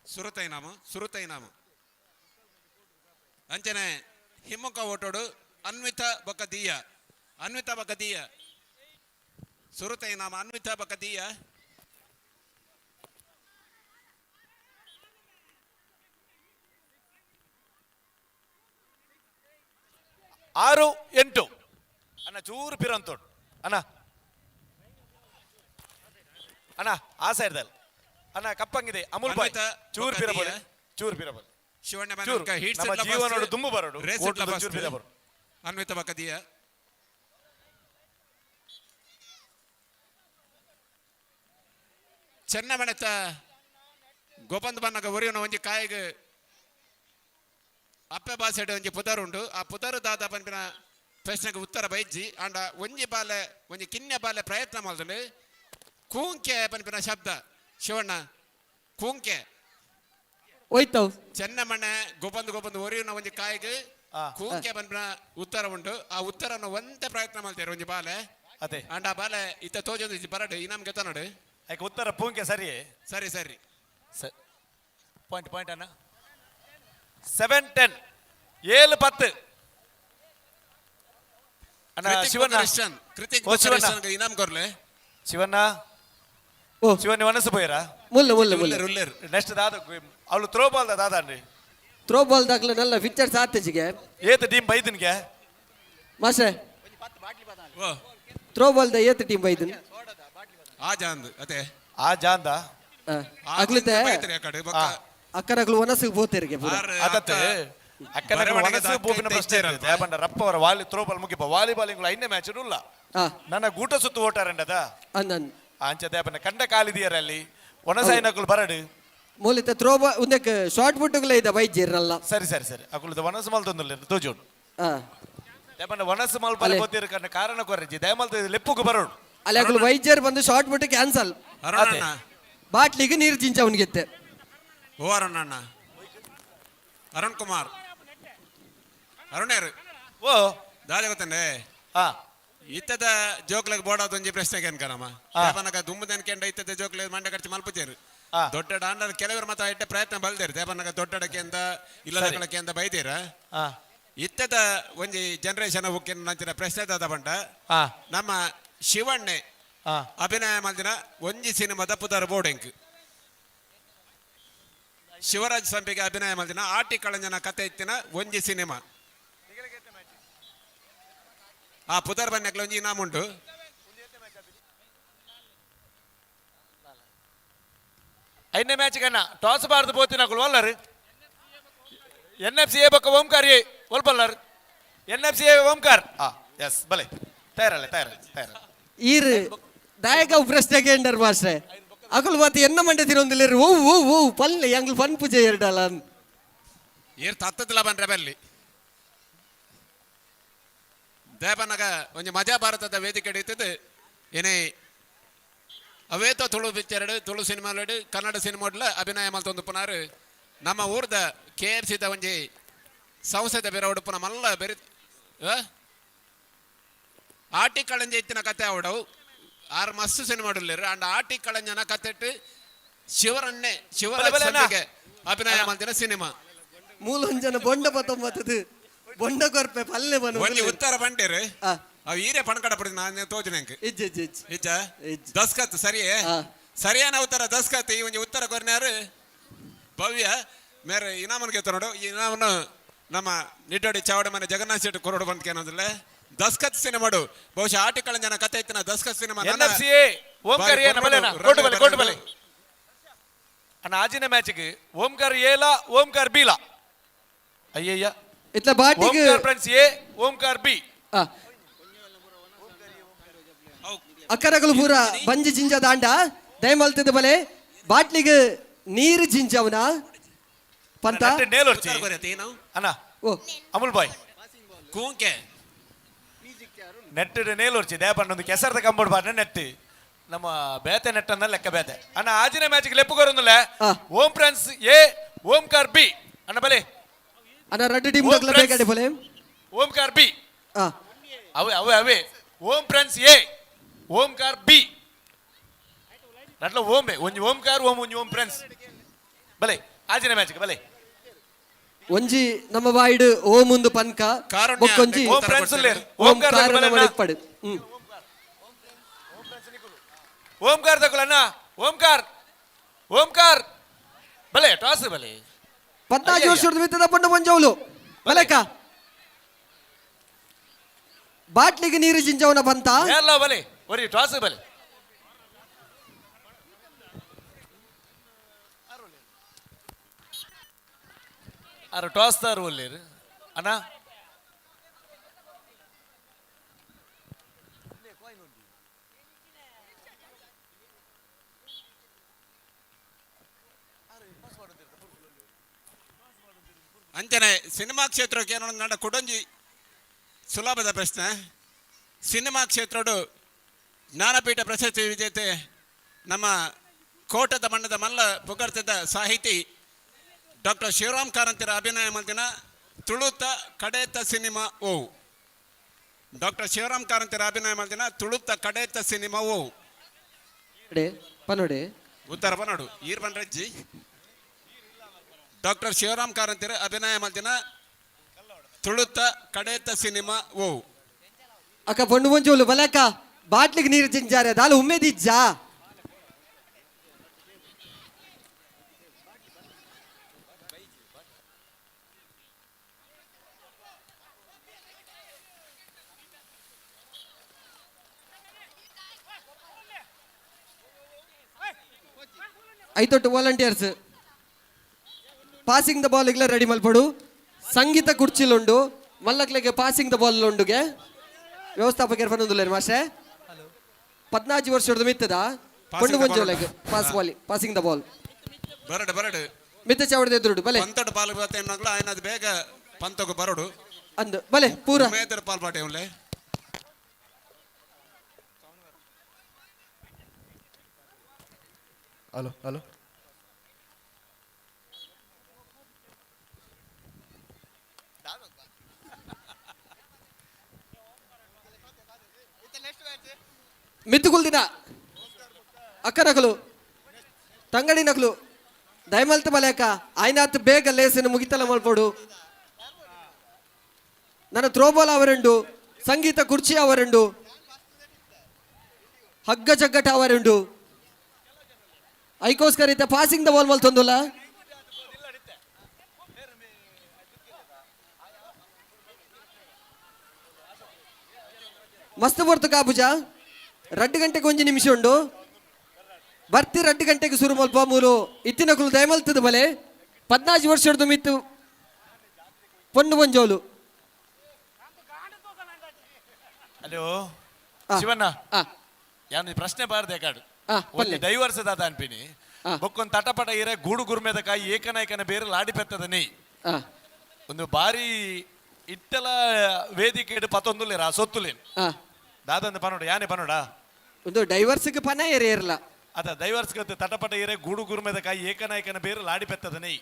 ಸುರುತೈ ನಾಮ ಸುರುತೈ ನಾಮ ಅಂಚನೆ ಹಿಮ್ಮುಖ ಓಟೋಡು ಅನ್ವಿತ ಬೊಕ್ಕ ದೀಯ ಅನ್ವಿತ ಬೊಕ್ಕ ದೀಯ ಸುರುತೈ ನಾಮ ಅನ್ವಿತ ಬೊಕ್ಕ ದೀಯ 6 8 ಅಣ್ಣ ಚೂರು ಪಿರಂತೋಡು ಅಣ್ಣ ಅಣ್ಣ ಆ ಸೈಡ್ ಅಣ್ಣ ಕಪ್ಪಂಗಿದೆ ಅಮೂಲ್ ಬಾಯ್ ಚೂರು ಪಿರಬೋಲೆ ಚೂರು ಪಿರಬೋಲೆ ಶಿವಣ್ಣ ಚೂರು. ನಮ್ಮ ಜೀವನೋಡು ದುಂಬು ಬರೋಡು ಚೂರು ಪಿರಬೋಡು ಅನ್ವಿತ ಬೊಕ್ಕ ದೀಯ ಚೆನ್ನಮಣೆತ ಗೋಪಂದ ಬನ್ನಗ ಒರಿಯುನ ಒಂಜಿ ಕಾಯಿಗ್ ಅಪ್ಪೆ ಬಾಸೆಡ್ ಒಂಜಿ ಪುದರ್ ಉಂಡು ಆ ಪುದರ್ ದಾದ ಪನ್ಪಿನ ಪ್ರಶ್ನೆಗೆ ಉತ್ತರ ಬೈಜಿ ಆಂಡ ಒಂಜಿ ಬಾಲೆ ಒಂಜಿ ಕಿನ್ಯ ಬಾಲೆ ಪ್ರಯತ್ನ ಮಲ್ತಂಡು ಕೂಂಕೆ ಪನ್ಪಿನ ಶಬ್ದ ಶಿವಣ್ಣ ಕೂಂಕೆ ಹೋಯ್ತವು. ಚೆನ್ನಮಣ್ಣೆ ಗೊಬ್ಬಂದು ಗೊಬ್ಬಂದು ಒರಿಯುನ ಒಂಜಿ ಕಾಯಿಗೆ ಕೂಂಕೆ ಪನ್ಪಿನ ಉತ್ತರ ಉಂಟು. ಆ ಉತ್ತರನ ಒಂತೆ ಪ್ರಯತ್ನ ಮಲ್ತೇರು ಒಂಜಿ ಬಾಲೆ. ಅದೇ. ಆಂಡ ಆ ಬಾಲೆ ಇತ್ತ ತೋಜೊಂದು ಇಜ್ಜಿ ಬರಡು ಇನಾಮ್ ಗೆತ್ತನಡು. ಐಕ್ ಉತ್ತರ ಪೂಂಕೆ ಸರಿ. ಸರಿ ಸರಿ. ಪಾಯಿಂಟ್ ಪಾಯಿಂಟ್ ಅಣ್ಣ. 7-10, 7-10 ಅಣ್ಣ. ಕೃತಿಕ್ ಶಿವಣ್ಣ. ಕ್ರಿಶ್ಚಿಯನ್, ಕೃತಿಕ್ ಓ ಶಿವಣ್ಣ. ಕ್ರಿಶ್ಚಿಯನ್ಗೆ ಇನಾಮ್ ಕೊರ್ಲೆ. ಶಿವಣ್ಣ, ಶಿವಣ್ಣ ಮನಸ್ಸು ಪೋಯರಾ? ಮುಲ್ಲ ಮುಲ್ಲ ಮುಲ್ಲ. ಉಲ್ಲೇರು. ನೆಕ್ಸ್ಟ್ ದಾದ ಅವಳು ಥ್ರೋ ಬಾಲ್ ದಾದ ಅನ್ರಿ. ಥ್ರೋ ಬಾಲ್ ದಾಖಲೆ ನಲ್ಲ ಫಿಕ್ಚರ್ಸ್ ಆತಜಿಗೆ. ಏತ್ ಟೀಮ್ ಬೈದನ್ಗೆ? ಮಾಸ್ಟರ್, ಓ. ಥ್ರೋ ಬಾಲ್ the ಏತ್ ಟೀಮ್ ಬೈದನ್? ಆ ಜಾಂದ್ ಅದೇ. ಆ ಜಾಂದ. ಅಗ್ಲಿತೆ. ಬೈತ್ರಿ ಆ ಕಡೆ ಬೊಕ್ಕ. ಅಕ್ಕನಗಳು ವನಸಿಗೆ ಬೋತೇರಿಗೆ ಪೂರ. ಅದತ್ತೆ ಅಕ್ಕನ ಬರವಣಿಗೆ ಮನಸ್ಸು ಬೋಪಿನ ಪ್ರಶ್ನೆ ಇರ್ತದೆ. ಯಾಪಂಡ ರಪ್ಪವರ ವಾಲಿ ಥ್ರೋ ಬಾಲ್ ಮುಗಿಪ ವಾಲಿಬಾಲ್ ಇಂಗುಲ ಐನೇ ಮ್ಯಾಚ್ ಉಲ್ಲ. ನನ್ನ ಗೂಟ ಸುತ್ತು ಓಟಾರಂಡದ. ಅಂದನ್. ಅಂಚ ದೇಪನ ಕಂಡ ಕಾಲಿದಿಯರ ಅಲ್ಲಿ ಒಣಸಾಯಿನಕುಲು ಬರಡು. ಮೂಲಿತ ಥ್ರೋ ಬಾಲ್ ಉಂದಕ್ಕೆ ಶಾರ್ಟ್ ಪುಟ್ಟುಗಳೇ ಇದೆ ಬೈಜಿರಲ್ಲ. ಸರಿ ಸರಿ ಸರಿ, ಅಕುಲದ ವನಸು ಮಲ್ತೊಂದುಲ್ಲ ತೋಜೋಡು. ದೇಪನ ವನಸು ಮಲ್ಪಲೆ ಅಲೆ. ಗೊತ್ತಿರ ಕಾರಣ ಕೊರ್ರೆಜಿ ದಯಮಲ್ತ ಲೆಪ್ಪುಗು ಬರೋಡು. ಅಲ್ಲಿ ಅಕುಲು ವೈದ್ಯರು ಬಂದು ಶಾರ್ಟ್ ಪುಟ್ಟು ಕ್ಯಾನ್ಸಲ್. ಅರುಣಣ್ಣ. ಬಾಟ್ಲಿಗೆ ನೀರು ಜಿಂಚ ಅವನಿಗೆತ್ತೆ. ಓ ಅರುಣಣ್ಣ, ಅರುಣ್ ಕುಮಾರ್, ಅರುಣೇರು. ಓ. ದಾದ ಗೊತ್ತಂಡೆ? ಇತ್ತದ ಜೋಕ್ಲೆಗ್ ಬೋಡಾದ ಒಂಜಿ ಪ್ರಶ್ನೆಗೆ ಅನ್ಕನಮ್ಮ. ದೇಪನಗ ದುಮ್ಮದನ್ಕೆಂಡ ಇತ್ತದ ಜೋಕ್ಲೆ ಮಂಡೆ ಕಟ್ಟಿ ಮಲ್ಪುಜೇರು. ದೊಡ್ಡ ಆಂಡ ಕೆಲವರು ಮಾತ್ರ ಇಟ್ಟ ಪ್ರಯತ್ನ ಬಲ್ದೇರು. ದೇಪನಗ ದೊಡ್ಡಡಕ್ಕೆ ಅಂತ ಇಲ್ಲದಕ್ಕೆ ಅಂತ ಬೈದೀರ. ಇತ್ತದ ಒಂಜಿ ಜನರೇಷನ್ ಹುಕ್ಕಿನ ನಂಚಿನ ಪ್ರಶ್ನೆ ದಾದ ಬಂಡ, ನಮ್ಮ ಶಿವಣ್ಣೆ ಅಭಿನಯ ಮಲ್ದಿನ ಒಂಜಿ ಸಿನಿಮಾದ ಪುದರ್ ಬೋರ್ಡೆಂಕ್. ಶಿವರಾಜ್ ಸಂಪಿಗೆ ಅಭಿನಯ ಮಲ್ದಿನ ಆಟಿ ಕಳಂಜನ ಕತೆ ಇತ್ತಿನ ಒಂಜಿ ಸಿನಿಮಾ ಆ ಪುದರ್ ಬನ್ನಕ್ಲ ಒಂಜಿ ಇನಾಮ್ ಉಂಟು. ಐದನೇ ಮ್ಯಾಚ್ ಕಣ್ಣ ಟಾಸ್ ಬಾರ್ದು ಪೋತಿನಕುಲು ಅಲ್ಲರು. ಎನ್ ಎಫ್ ಸಿ ಎ ಬೊಕ್ಕ ಓಂಕಾರ್ ಎ ಒಲ್ಪಲ್ಲರ್. N F C A Omkar. S ಬಲೆ ತಯಾರಲ್ಲ ತಯಾರಲ್ಲ ತಯಾರಲ್ಲ. ಈರ್ ದಾಯಕ ಪ್ರಶ್ನೆ ಕೇಂಡರ್ ಮಾಸ್ಟ್ರೆ. ಅಕುಲು ಮತ್ತೆ ಎನ್ನ ಮಂಡೆ ತಿರೊಂದಿಲ್ಲ. ಓ ಓ ಓ ಪಲ್ಲೆ ಎಂಗ್ಲು ಪನ್ ಪೂಜೆ ಎರಡಲ್ಲ. ಏರ್ ತತ್ತದಿಲ್ಲ ಬನ್ರೆ ಬಲ್ಲಿ ದೇಪನಗ ಒಂಜಿ ಮಜಾ ಭಾರತದ ವೇದಿಕೆ ಇತ್ತದು. ಏನೇ ಅವೇತ ತುಳು ಪಿಕ್ಚರ್ ತುಳು ಸಿನಿಮಾಲೆಡು ಕನ್ನಡ ಸಿನಿಮಾಡ್ಲ ಅಭಿನಯ ಮಲ್ತೊಂದು ಪುನಾರು ನಮ್ಮ ಊರ್ದ ಕೆ ಎಫ್ ಸಿದ ಒಂಜಿ ಸಂಸ್ಥೆದ ಬೇರೆ ಉಡುಪುನ ಮಲ್ಲ ಬೇರೆ ಆಟಿ ಕಳಂಜ ಇತ್ತಿನ ಕತೆ ಅವಡವು ಆರು ಮಸ್ತ್ ಸಿನಿಮಾ ಉಲ್ಲೇರು. ಅಂಡ್ ಆಟಿ ಕಳಂಜನ ಕತೆಟ್ಟು ಶಿವರನ್ನೇ ಶಿವರಾಜ್ ಬಲೆ ಬಲೆ ಅಣ್ಣ. ಸಂಪಿಗೆ ಅಭಿನಯ ಮಲ್ತಿನ ಸಿನಿಮಾ. ಮೂಲೊಂಜನ ಬೊಂಡ ಪತ್ತೊಂಬತ್ತದು ಬೊಂಡ ಕೊರ್ಪೆ ಪಲ್ಲೆ ಬನ. ಒಂಜಿ ಉತ್ತರ ಬಂಡೇರು ಅವು ಈರೆ ಪಣಕಡ ಪಡಿ ನಾನು ತೋಜನೆಂಕ್. ಇಜ್ಜ ಇಜ್ಜ ಇಜ್ಜ. ಇಜ್ಜ ದಸ್ಕತ್ ಸರಿಯೇ ಸರಿಯಾನ ಉತ್ತರ ದಸ್ಕತ್. ಈ ಒಂಜಿ ಉತ್ತರ ಕೊರ್ನ್ಯಾರು ಭವ್ಯ ಮೇರೆ ಇನಾಮನ್ ಗೆತ್ತ ನೋಡು. ಈ ಇನಾಮನ್ನು ನಮ್ಮ ನಿಡ್ಡೋಡಿ ಚಾವಡಿ ಮನೆ ಜಗನ್ನಾಥ್ ಶೆಟ್ಟಿ ಕೊರಡು ಬಂತ ಏನಂದ್ರೆ ದಸ್ಕತ್ ಸಿನಿಮಾಡು ಬಹುಶಃ ಆಟಿಕಳ ಜನ ಕತೆ ಇತ್ತಿನ ದಸ್ಕತ್ cinema. N F C A Omkar A ನಮಲೇನ ಕೋಟು ಬಲೆ ಕೋಟು ಬಲೆ ಅಣ್ಣ. ಆಜಿನ ಮ್ಯಾಚ್ಗೆ ಓಂಕಾರ್ ಏಲ ಓಂಕಾರ್ ಬಿಲ ಅಯ್ಯಯ್ಯ. ಇತ್ಲ ಬಾಟಿಗೆ Omkar friends A Omkar B. ಅಕ್ಕರಗಳು ಪೂರ ಬಂಜಿ ಜಿಂಜ ದಾಂಡ ದಯಮಲ್ತದ ಬಲೆ ಬಾಟ್ಲಿಗೆ ನೀರು ಜಿಂಜವನ ಪಂತ. ನೇಲೊರ್ಚಿ ಅಣ್ಣ. ಓ. ಅಮುಲ್ ಬಾಯ್ ಕೂಂಕೆ ನೆಟ್ ನೇಲೊರ್ಚಿ ದೇಪಣ್ಣ ಒಂದು ಕೆಸರದ ಕಂಬೋರ್ಡ್ ಬಾರ್ನ ನೆಟ್ ನಮ್ಮ ಬೇತೆ ನೆಟ್ ಅನ್ನ ಲೆಕ್ಕ ಬೇತೆ ಅಣ್ಣ. ಆಜಿನ ಮ್ಯಾಚ್ಗೆ ಲೆಪ್ಪು ಕೊರೊಂದುಲ್ಲ ಓಂ ಫ್ರೆಂಡ್ಸ್ ಎ ಓಂಕಾರ್ ಬಿ ಅಣ್ಣ ಬಲೆ. ಅಣ್ಣ ರಡ್ಡು ಟೀಮ್ ದಕ್ಲ ಬೇಕಡೆ ಬಲೆ. ಓಂಕಾರ್ ಬಿ ಅವೇ ಅವೇ ಅವೇ Om friends A Omkar B ನಟ್ಲ ಓಂಬೆ ಒಂಜಿ ಓಂಕಾರ್ ಓಂ ಒಂಜಿ ಓಂ ಫ್ರೆಂಡ್ಸ್ ಬಲೆ ಆಜಿನ ಮ್ಯಾಚ್ಗೆ ಬಲೆ. ಒಂಜಿ ನಮ್ಮ ಬಾಯಿಡ್ ಓಂ ಒಂದು ಪನ್ಕ ಬೊಕ್ಕೊಂಜಿ ಓಂ ಫ್ರೆಂಡ್ಸ್ ಉಲ್ಲೇರ್. ಓಂ ಓಂಕಾರ ಕಾರಣ ಬಲೆ ಅಣ್ಣ. ಮಡಿಪ್ಪಡು. ಓಂಕಾರ ತಗೊಳ್ಳಣ್ಣ ಅಣ್ಣ. ಓಂಕಾರ್ ಓಂಕಾರ್ ಬಲೆ ಟಾಸ್ ಬಲೆ. 14 ವರ್ಷದ ಮಿತ್ತದ ಪಂಡ ಮಂಜವಲು ಬಲೆಕ ಬಾಟ್ಲಿಗೆ ನೀರು ಜಿಂಜವನ ಬಂತ. ಎಲ್ಲ ಬಲೆ ಒರಿ ಟಾಸ್ ಬಲೆ. ಅರೆ ಟಾಸ್ ತಾರು ಒಲ್ಲೇರು ಅಣ್ಣ. ಅಂಚನೆ ಸಿನಿಮಾ ಕ್ಷೇತ್ರಕ್ಕೆ ಏನೋ ನಡ ಕುಡೊಂಜಿ ಸುಲಭದ ಪ್ರಶ್ನೆ. ಸಿನಿಮಾ ಕ್ಷೇತ್ರಡು ಜ್ಞಾನಪೀಠ ಪ್ರಶಸ್ತಿ ವಿಜೇತೆ ನಮ್ಮ ಕೋಟದ ಮಣ್ಣದ ಮಲ್ಲ ಪುಗರ್ತದ ಸಾಹಿತಿ ಡಾಕ್ಟರ್ ಶಿವರಾಮ್ ಕಾರಂತರ ಅಭಿನಯ ಮಲ್ದಿನ ತುಳುತ ಕಡೇತ ಸಿನಿಮಾ ಓ. ಡಾಕ್ಟರ್ ಶಿವರಾಮ್ ಕಾರಂತರ ಅಭಿನಯ ಮಲ್ದಿನ ತುಳುತ ಕಡೇತ ಸಿನಿಮಾ ಓ. ಪನೋಡೆ ಉತ್ತರ ಪನೋಡು ಈರ್ ಬನ್ರಜ್ಜಿ. ಡಾಕ್ಟರ್ ಶಿವರಾಮ್ ಕಾರಂತರ ಅಭಿನಯ ಮಲ್ದಿನ ತುಳುತ ಕಡೇತ ಸಿನಿಮಾ ಓ. ಅಕ್ಕ ಪೊಣ್ಣು ಮುಂಚೋಲು ಬಲಕ್ಕ ಬಾಟ್ಲಿಗೆ ನೀರು ಜಿಂಜಾರೆ ದಾಲು ಉಮ್ಮೇದಿಜ್ಜಾ. ಐತೊಟ್ಟು volunteers passing the ball ಇಗ್ಲ ready ಮಲ್ಪಡು. ಸಂಗೀತ ಕುರ್ಚಿಲುಂಡು ಮಲ್ಲಕ್ಲೆಗೆ ಪಾಸಿಂಗ್ the ball ಉಂಡುಗೆ ವ್ಯವಸ್ಥಾಪಕರು ಪನೊಂದುಲ್ಲೇರು ಮಾಷೆ. 14 ವರ್ಷದ ಮಿತ್ತದ ಪೊಣ್ಣು ಮಂಜೋಲೆಗ್ pass ball passing the ball. ಬರಡು ಬರಡು ಮಿತ್ತ ಚಾವಡದ ಎದುರುಡು ಬಲೆ ಪಂತೊಡು ಪಾಲ್ ಬರ್ತೇನಗ್ಲ ಆಯ್ನದು ಬೇಗ ಪಂತೊಗು ಬರಡು ಅಂದು ಬಲೆ ಪೂರ ಮೇದರ ಪಾಲ್ ಪಾಟೆ ಉಲ್ಲೆ. ಹಲೋ ಹಲೋ ಮಿತ್ತುಗುಲ್ದಿನ ಅಕ್ಕ ನಕಲು ತಂಗಡಿ ನಕಲು ದಯಮಲ್ತ ಬಲೆ ಅಕ್ಕ ಆಯ್ನಾತ್ ಬೇಗ ಲೇಸಿನ ಮುಗಿತಲ ಮಲ್ಪೋಡು. ನನ್ನ ಥ್ರೋಬಾಲ್ ಅವರುಂಡು, ಸಂಗೀತ ಕುರ್ಚಿ ಅವರುಂಡು, ಹಗ್ಗ ಜಗ್ಗಟ ಅವರುಂಡು. ಐಕೋಸ್ಕರ ಇತ್ತ passing the ball ಮಲ್ತೊಂದುಲ್ಲ. ಮಸ್ತ್ ಪೊರ್ತು ಕಾಪುಜ 2 ಗಂಟೆಗೆ ಒಂಜಿ ನಿಮಿಷ ಉಂಡು. ಬರ್ತಿ 2 ಗಂಟೆಗೆ ಸುರು ಮಲ್ಪ ಮೂರು ಇತ್ತಿನಕುಲು ದಯಮಲ್ತದ ಬಲೆ. 14 ವರ್ಷದ ಮಿತ್ತು ಪೊಣ್ಣು ಒಂಜೋಲು. ಹಲೋ ಶಿವಣ್ಣ, ಯಾನು ಪ್ರಶ್ನೆ ಬಾರ್ದೆ ಕಾಡು ಡೈವರ್ಸ್ ದಾದ ಅನ್ಪಿನಿ ಬೊಕ್ಕೊಂದು ತಟಪಟ ಇರೆ ಗೂಡು ಗುರ್ಮೆದ ಕಾಯಿ ಏಕನಾಯಕನ ಬೇರೆ ಲಾಡಿ ಪೆತ್ತದ ನೀ ಒಂದು ಬಾರಿ ಇಟ್ಟಲ ವೇದಿಕೆ ಪತ್ತೊಂದುಲ್ಲೇರ ಸೊತ್ತುಲೇನು ದಾದಂದ ಪನೋಡ ಯಾನೆ ಪನೋಡ ಒಂದು ಡೈವರ್ಸ್ಗೆ ಪನ ಏರಿ ಇರಲ್ಲ ಅದ ಡೈವರ್ಸ್ ತಟಪಟ ಇರೆ ಗೂಡು ಗುರ್ಮೆದ ಕಾಯಿ ಏಕನಾಯಕನ ಬೇರೆ ಲಾಡಿ ಪೆತ್ತದ ನೈ.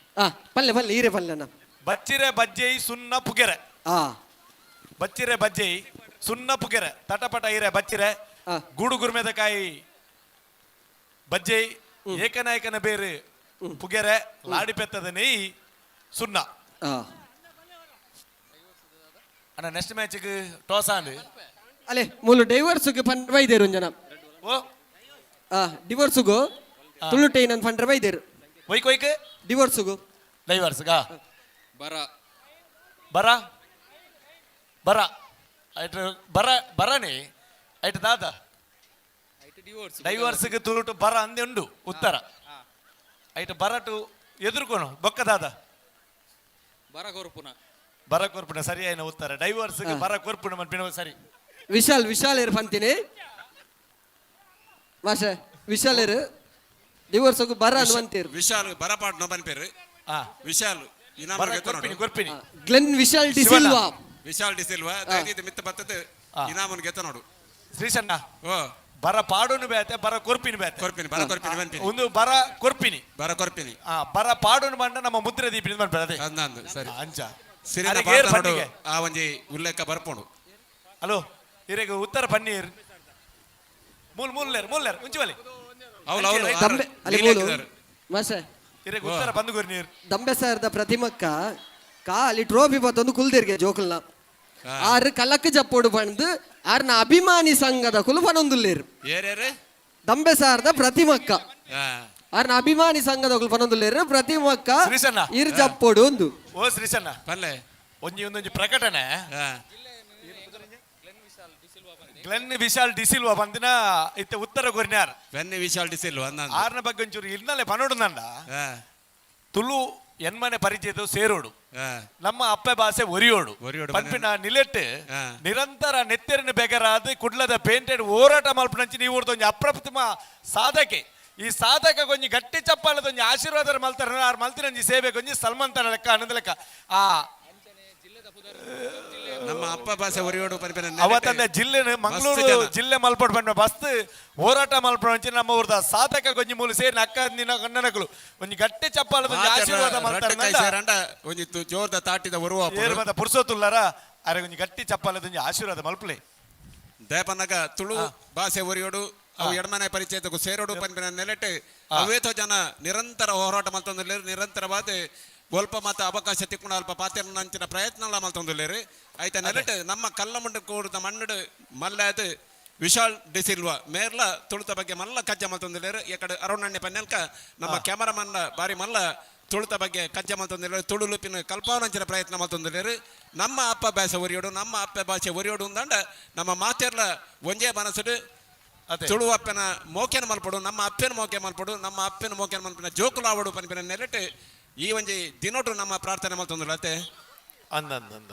ಪಲ್ಲೆ ಪಲ್ಲೆ ಈರೆ ಪಲ್ಲೆನ ಬಚ್ಚಿರೆ ಬಜ್ಜೆಯಿ ಸುನ್ನ ಪುಗೆರೆ. ಬಚ್ಚಿರೆ ಬಜ್ಜೆಯಿ ಸುನ್ನ ಪುಗೆರೆ ತಟಪಟ ಇರೆ ಬಚ್ಚಿರೆ ಗೂಡು ಗುರ್ಮೆದ ಕಾಯಿ ಬಜ್ಜೆಯಿ ಏಕನಾಯಕನ ಬೇರೆ ಪುಗೆರೆ ಲಾಡಿ ಪೆತ್ತದ ನೈ ಸುನ್ನ. ಅಣ್ಣ ನೆಕ್ಸ್ಟ್ ಮ್ಯಾಚ್ಗೆ ಟಾಸ್ ಆಂಡ್ ಅಲೆ ಮೂಲು ಡೈವರ್ಸುಗೆ ಪಂಡ್ರ ಬೈದೇರು ಜನ. ಓ ಡಿವೋರ್ಸುಗು ತುಳು ಟೈನ್ ಅಂತ ಪಂಡ್ರ ಬೈದೇರು. ಒಯ್ಕ್ ಒಯ್ಕ್ ಡಿವೋರ್ಸುಗು ಡೈವರ್ಸ್ಗಾ ಬರ ಬರ ಬರ ಐಟ್ ಬರ ಬರನೇ ಐಟ್ ದಾದ ಡೈವರ್ಸ್ಗೆ ತುಳುಟು ಬರ ಅಂದೆ ಉಂಡು ಉತ್ತರ. ಐಟ್ ಬರಟು ಎದುರ್ಕೋನು ಬೊಕ್ಕ ದಾದ ಬರ ಕೊರ್ಪುನ ಬರ ಕೊರ್ಪುನ ಸರಿಯಾಯಿನ ಉತ್ತರ. ಡೈವರ್ಸ್ಗೆ ಬರ ಕೊರ್ಪುನ ಮನ್ಪಿನ ಸರಿ. ವಿಶಾಲ್ ವಿಶಾಲ್ ಏರ್ ಪಂತೀನಿ ಮಾಷೆ ವಿಶಾಲ್ ಏರ್ ಡಿವೋರ್ಸ್ಗು ಬರ ಅನ್ವಂತೀರು. ವಿಶಾಲ್ ಬರಪಾಟ್ ನೋ ಬನ್ಪೇರು. ವಿಶಾಲ್ ಕೊರ್ಪಿನಿ ಗ್ಲೆನ್ ವಿಶಾಲ್ ಡಿಸಿಲ್ವಾ. ವಿಶಾಲ್ ಡಿಸಿಲ್ವಾ ದಯದೀದ ಮಿತ್ತ ಬತ್ತದ ಇನಾಮನ್ ಗೆತ್ತ ನೋಡು. ಶ್ರೀಶಣ್ಣ ಬರ ಪಾಡುನು ಬೇತೆ ಬರ ಕೊರ್ಪಿನಿ ಬೇತೆ ಕೊರ್ಪಿನಿ ಬರ ಕೊರ್ಪಿನಿ ಬನ್ಪಿನಿ ಒಂದು ಬರ ಕೊರ್ಪಿನಿ ಬರ ಕೊರ್ಪಿನಿ ಬರ ಪಾಡುನು ಬಂಡ ನಮ್ಮ ಮುದ್ರೆ ದೀಪಿನಿ ಬನ್ಪೇರು ಅದೇ ಅಂದಂದು ಸರಿ ಅಂಚ ಸಿರಿನ ನೋಡು ಆ ಒಂಜಿ ಉಲ್ಲೇಖ ಬರ್ಪೋಡು. ಹಲೋ ಇರೆಗ್ ಉತ್ತರ ಪನ್ನೀರ್ ಮೂಲ್ ಮೂಲ್ಲೇರ್ ಮೂಲ್ಲೇರ್ ಉಂಚುವಲಿ ಹೌದು ಹೌದು ದಂಬೆ ಅಲ್ಲಿ ಮೂಲು ಮಾಷೆ ಇರೆಗ್ ಉತ್ತರ ಬಂದು ನೀರ್ ದಂಬೆ ಸರ್ದ ಪ್ರತಿಮಕ್ಕ ಕಾಲಿ ಟ್ರೋಫಿ ಬತ್ತೊಂದು ಕುಲ್ದಿರ್ಗೆ ಜೋಕುಲ್ನ ಆರು ಕಲಕ್ ಜಪ್ಪೋಡು ಬಂದು ಆರ್ನ ಅಭಿಮಾನಿ ಸಂಘದ ಕುಲು ಪನೊಂದುಲ್ಲೇರು. ದಂಬೆ ಸಾರ್ದ ಪ್ರತಿಮಕ್ಕ ಆರ್ನ ಅಭಿಮಾನಿ ಸಂಘದ ಕುಲು ಪನೊಂದುಲ್ಲೇರು ಪ್ರತಿಮಕ್ಕ ಇರ್ ಜಪ್ಪೋಡು ಒಂದು. ಓ ಶ್ರೀಶಣ್ಣ ಪಲ್ಲೆ ಒಂಜಿ ಒಂದೊಂಜಿ ಪ್ರಕಟಣೆ ಗ್ಲೆನ್ ವಿಶಾಲ್ ಡಿಸಿಲ್ವಾ ಬಂದಿನ ಇತ್ತೆ ಉತ್ತರ ಕೊರಿನಾರ್ ಗ್ಲೆನ್ ವಿಶಾಲ್ ಡಿಸಿಲ್ವಾ ಆರ್ನ ಬಗ್ಗೆ ಒಂಚೂರು ಇನ್ನಲ್ಲೇ ಪನೋಡುನಂಡ ತುಳು ಎನ್ಮನೆ ಪರಿಚಯದ ಸೇರೋಡು ನಮ್ಮ ಅಪ್ಪೆ ಭಾಷೆ ಒರಿಯೋಡು ಪನ್ಪಿನ ನಿಲೆಟ್ ನಿರಂತರ ನೆತ್ತೆರಿನ ಬೆಗರಾದ ಕುಡ್ಲದ ಪೇಂಟೆಡ್ ಹೋರಾಟ ಮಲ್ಪನಂಚಿ ನೀವು ಒಂಜಿ ಅಪ್ರತಿಮ ಸಾಧಕೆ. ಈ ಸಾಧಕ ಕೊಂಜಿ ಗಟ್ಟಿ ಚಪ್ಪಾಲದ ಒಂಜಿ ಆಶೀರ್ವಾದ ಮಲ್ತಾರ ಆರ್ ಮಲ್ತಿನಂಜಿ ಸೇವೆ ಕೊಂಜಿ ಸಲ್ಮಂತನ ಲೆಕ್ಕ ಅನ್ನದ ಲೆಕ್ಕ. ಆ ನಮ್ಮ ಅಪ್ಪ ಭಾಷೆ ಒರಿಯೋಡು ಪನ್ಪಿನ ಅವತ್ತಂದೆ ಜಿಲ್ಲೆ ಮಂಗಳೂರು ಜಿಲ್ಲೆ ಮಲ್ಪಡ್ ಪನ್ಪ ಬಸ್ತ್ ಹೋರಾಟ ಮಲ್ಪಡ್ ನಮ್ಮ ಊರ್ದ ಸಾಧಕ ಕೊಂಜಿ ಮೂಲು ಸೇರಿ ಅಕ್ಕ ನಿನ್ನ ಕಣ್ಣನಕುಲು ಒಂಜಿ ಗಟ್ಟಿ ಚಪ್ಪಾಲದ ಒಂಜಿ ಆಶೀರ್ವಾದ ಮಲ್ತಾರ ಸೇರಂಡ ಒಂಜಿ ಜೋರ್ದ ತಾಟಿದ ಒರುವ ಏರು ಮತ್ತ ಪುರ್ಸೊತ್ತುಲ್ಲಾರ ಅರೆ ಒಂಜಿ ಗಟ್ಟಿ ಚಪ್ಪಾಲದ ಒಂಜಿ ಆಶೀರ್ವಾದ ಮಲ್ಪಲೆ. ದಯಪನ್ನಗ ತುಳು ಭಾಷೆ ಒರಿಯೋಡು ಅವು ಎಡಮನೆ ಪರಿಚಯದಕ್ಕೂ ಸೇರೋಡು ಪನ್ಪಿನ ನೆಲೆಟ್ ಅವೇತೋ ಜನ ನಿರಂತರ ಹೋರಾಟ ಮಲ್ತೊಂದುಲ್ಲೆರ್, ನಿರಂತರವಾದ ಒಲ್ಪ ಮಾತ ಅವಕಾಶ ತಿಕ್ಕುಣ ಅಲ್ಪ ಪಾತೆರ್ನಂಚಿನ ಪ್ರಯತ್ನ ಮಲ್ತೊಂದುಲ್ಲೆರ್. ಐತ ನೆಲೆಟ್ ನಮ್ಮ ಕಲ್ಲಮುಂಡು ಕೂಡಿದ ಮಣ್ಣುಡು ಮಲ್ಲಾದ ವಿಶಾಲ್ ಡಿಸಿಲ್ವಾ ಮೇರ್ಲ ತುಳುತ ಬಗ್ಗೆ ಮಲ್ಲ ಕಜ್ಜ ಮಲ್ತೊಂದುಲ್ಲೆರ್. ಎಕಡೆ ಅರುಣಣ್ಯ ಪನ್ನೆಲ್ಕ ನಮ್ಮ ಕ್ಯಾಮರಾಮನ್ ಬಾರಿ ಮಲ್ಲ ತುಳುತ ಬಗ್ಗೆ ಕಜ್ಜ ಮಲ್ತೊಂದುಲ್ಲೆರ್, ತುಳು ಲಿಪಿನ ಕಲ್ಪವನಂಚಿನ ಪ್ರಯತ್ನ ಮಲ್ತೊಂದುಲ್ಲೆರ್. ನಮ್ಮ ಅಪ್ಪ ಭಾಷೆ ಒರಿಯೋಡು, ನಮ್ಮ ಅಪ್ಪ ಭಾಷೆ ಒರಿಯೋಡು ಅಂದಂಡ ನಮ್ಮ ಮಾತೆರ್ಲ ಒಂಜೇ ಮನಸ್ಸುಡು ತುಳು ಅಪ್ಪನ ಮೋಕೆನ ಮಲ್ಪಡು, ನಮ್ಮ ಅಪ್ಪನ ಮೋಕೆ ಮಲ್ಪಡು, ನಮ್ಮ ಅಪ್ಪನ ಮೋಕೆನ ಮಲ್ಪಿನ ಜೋಕುಲಾವಡು ಪನ್ಪಿನ ನೆಲೆಟ್ ಈ ಒಂಜಿ ದಿನೋಟು ನಮ್ಮ ಪ್ರಾರ್ಥನೆ ಮಲ್ತೊಂದುಲ್ಲ ಅತ್ತೆ. ಅಂದ ಅಂದ ಅಂದ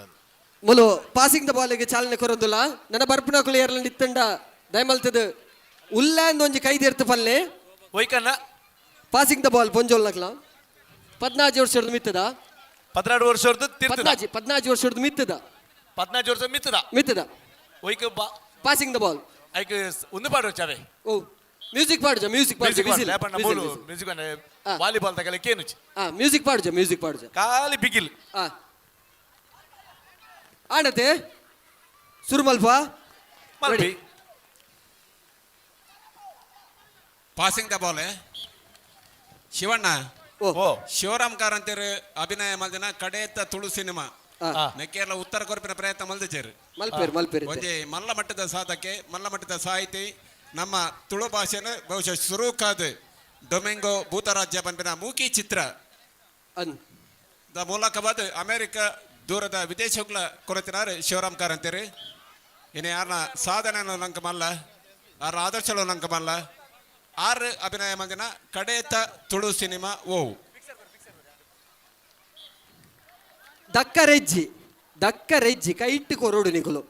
ಮುಲು ಪಾಸಿಂಗ್ the ಬಾಲಿಗೆ ಚಾಲನೆ ಕೊರೊಂದುಲ್ಲ ನನ್ನ ಬರ್ಪುನಕುಲು ಏರ್ಲ ನಿತ್ತಂಡ ದಯಮಲ್ತದ ಉಲ್ಲಾಂದ್ ಒಂಜಿ ಕೈದೆರ್ತು ಪಲ್ಲೆ ಒಯ್ಕನ್ನ ಪಾಸಿಂಗ್ the ball ಪೊಂಜೋಲ್ನಕ್ಲ 14 ವರ್ಷದ ಮಿತ್ತದ 12 ವರ್ಷದ 14 14 ವರ್ಷದ ಮಿತ್ತದ 14 ವರ್ಷ ಮಿತ್ತದ ಮಿತ್ತದ ಒಯ್ಕ ಪಾಸಿಂಗ್ the ball ಐಕ್ ಒಂದು ಪಾಡು ಚಾವೆ ಓ ಮ್ಯೂಸಿಕ್ ಪಾಡುಜ ಮ್ಯೂಸಿಕ್ ಪಾಡುಜ ವಿಸಿಲ್ ಮೂಲು ಮ್ಯೂಸಿಕ್ ವಾಲಿಬಾಲ್ ತಗಲೆ ಕೇನುಚಿ ಮ್ಯೂಸಿಕ್ ಪಾಡುಜ ಮ್ಯೂಸಿಕ್ ಪಾಡುಜ ಖಾಲಿ Bigil ಆಣತೆ ಸುರುಮಲ್ಪ ಮಲ್ಪಿ passing the ball Shivanna Shivaram ಕಾರಂತರು ಅಭಿನಯ ಮಲ್ದಿನ ಕಡೇತ ತುಳು ಸಿನಿಮಾ ನೆಕ್ಕೆಲ್ಲ ಉತ್ತರ ಕೊರಪಿನ ಪ್ರಯತ್ನ ಮಲ್ದಿಚೇರು ಮಲ್ಪೇರು ಮಲ್ಪೇರು ಒಂಜಿ ಮಲ್ಲ ಮಟ್ಟದ ಸಾಧಕೆ, ಮಲ್ಲ ಮಟ್ಟದ ಸಾಹಿತಿ, ನಮ್ಮ ತುಳು ಭಾಷೆನ ಬಹುಶಃ ಸುರುಕಾದ ಡೊಮೆಂಗೋ ಭೂತರಾಜ್ಯ ಪನ್ಪಿನ ಮೂಕಿ ಚಿತ್ರ the ಮೂಲಕವಾದ ಅಮೆರಿಕ ದೂರದ ವಿದೇಶಗಳ ಕೊರತಿನಾರು ಶಿವರಾಮ್ ಕಾರಂತರು. ಇನ್ನು ಯಾರನ್ನ ಸಾಧನೆ ನಂಕ ಮಲ್ಲ, ಆರ ಆದರ್ಶಗಳು ನಂಕ ಮಲ್ಲ, ಆರು ಅಭಿನಯ ಮಂದಿನ ಕಡೇತ ತುಳು ಸಿನಿಮಾ ಓವು. ದಕ್ಕರೆಜ್ಜಿ ದಕ್ಕರೆಜ್ಜಿ ಕೈಟ್ಟು ಕೊರೋಡು ನಿಕುಲು.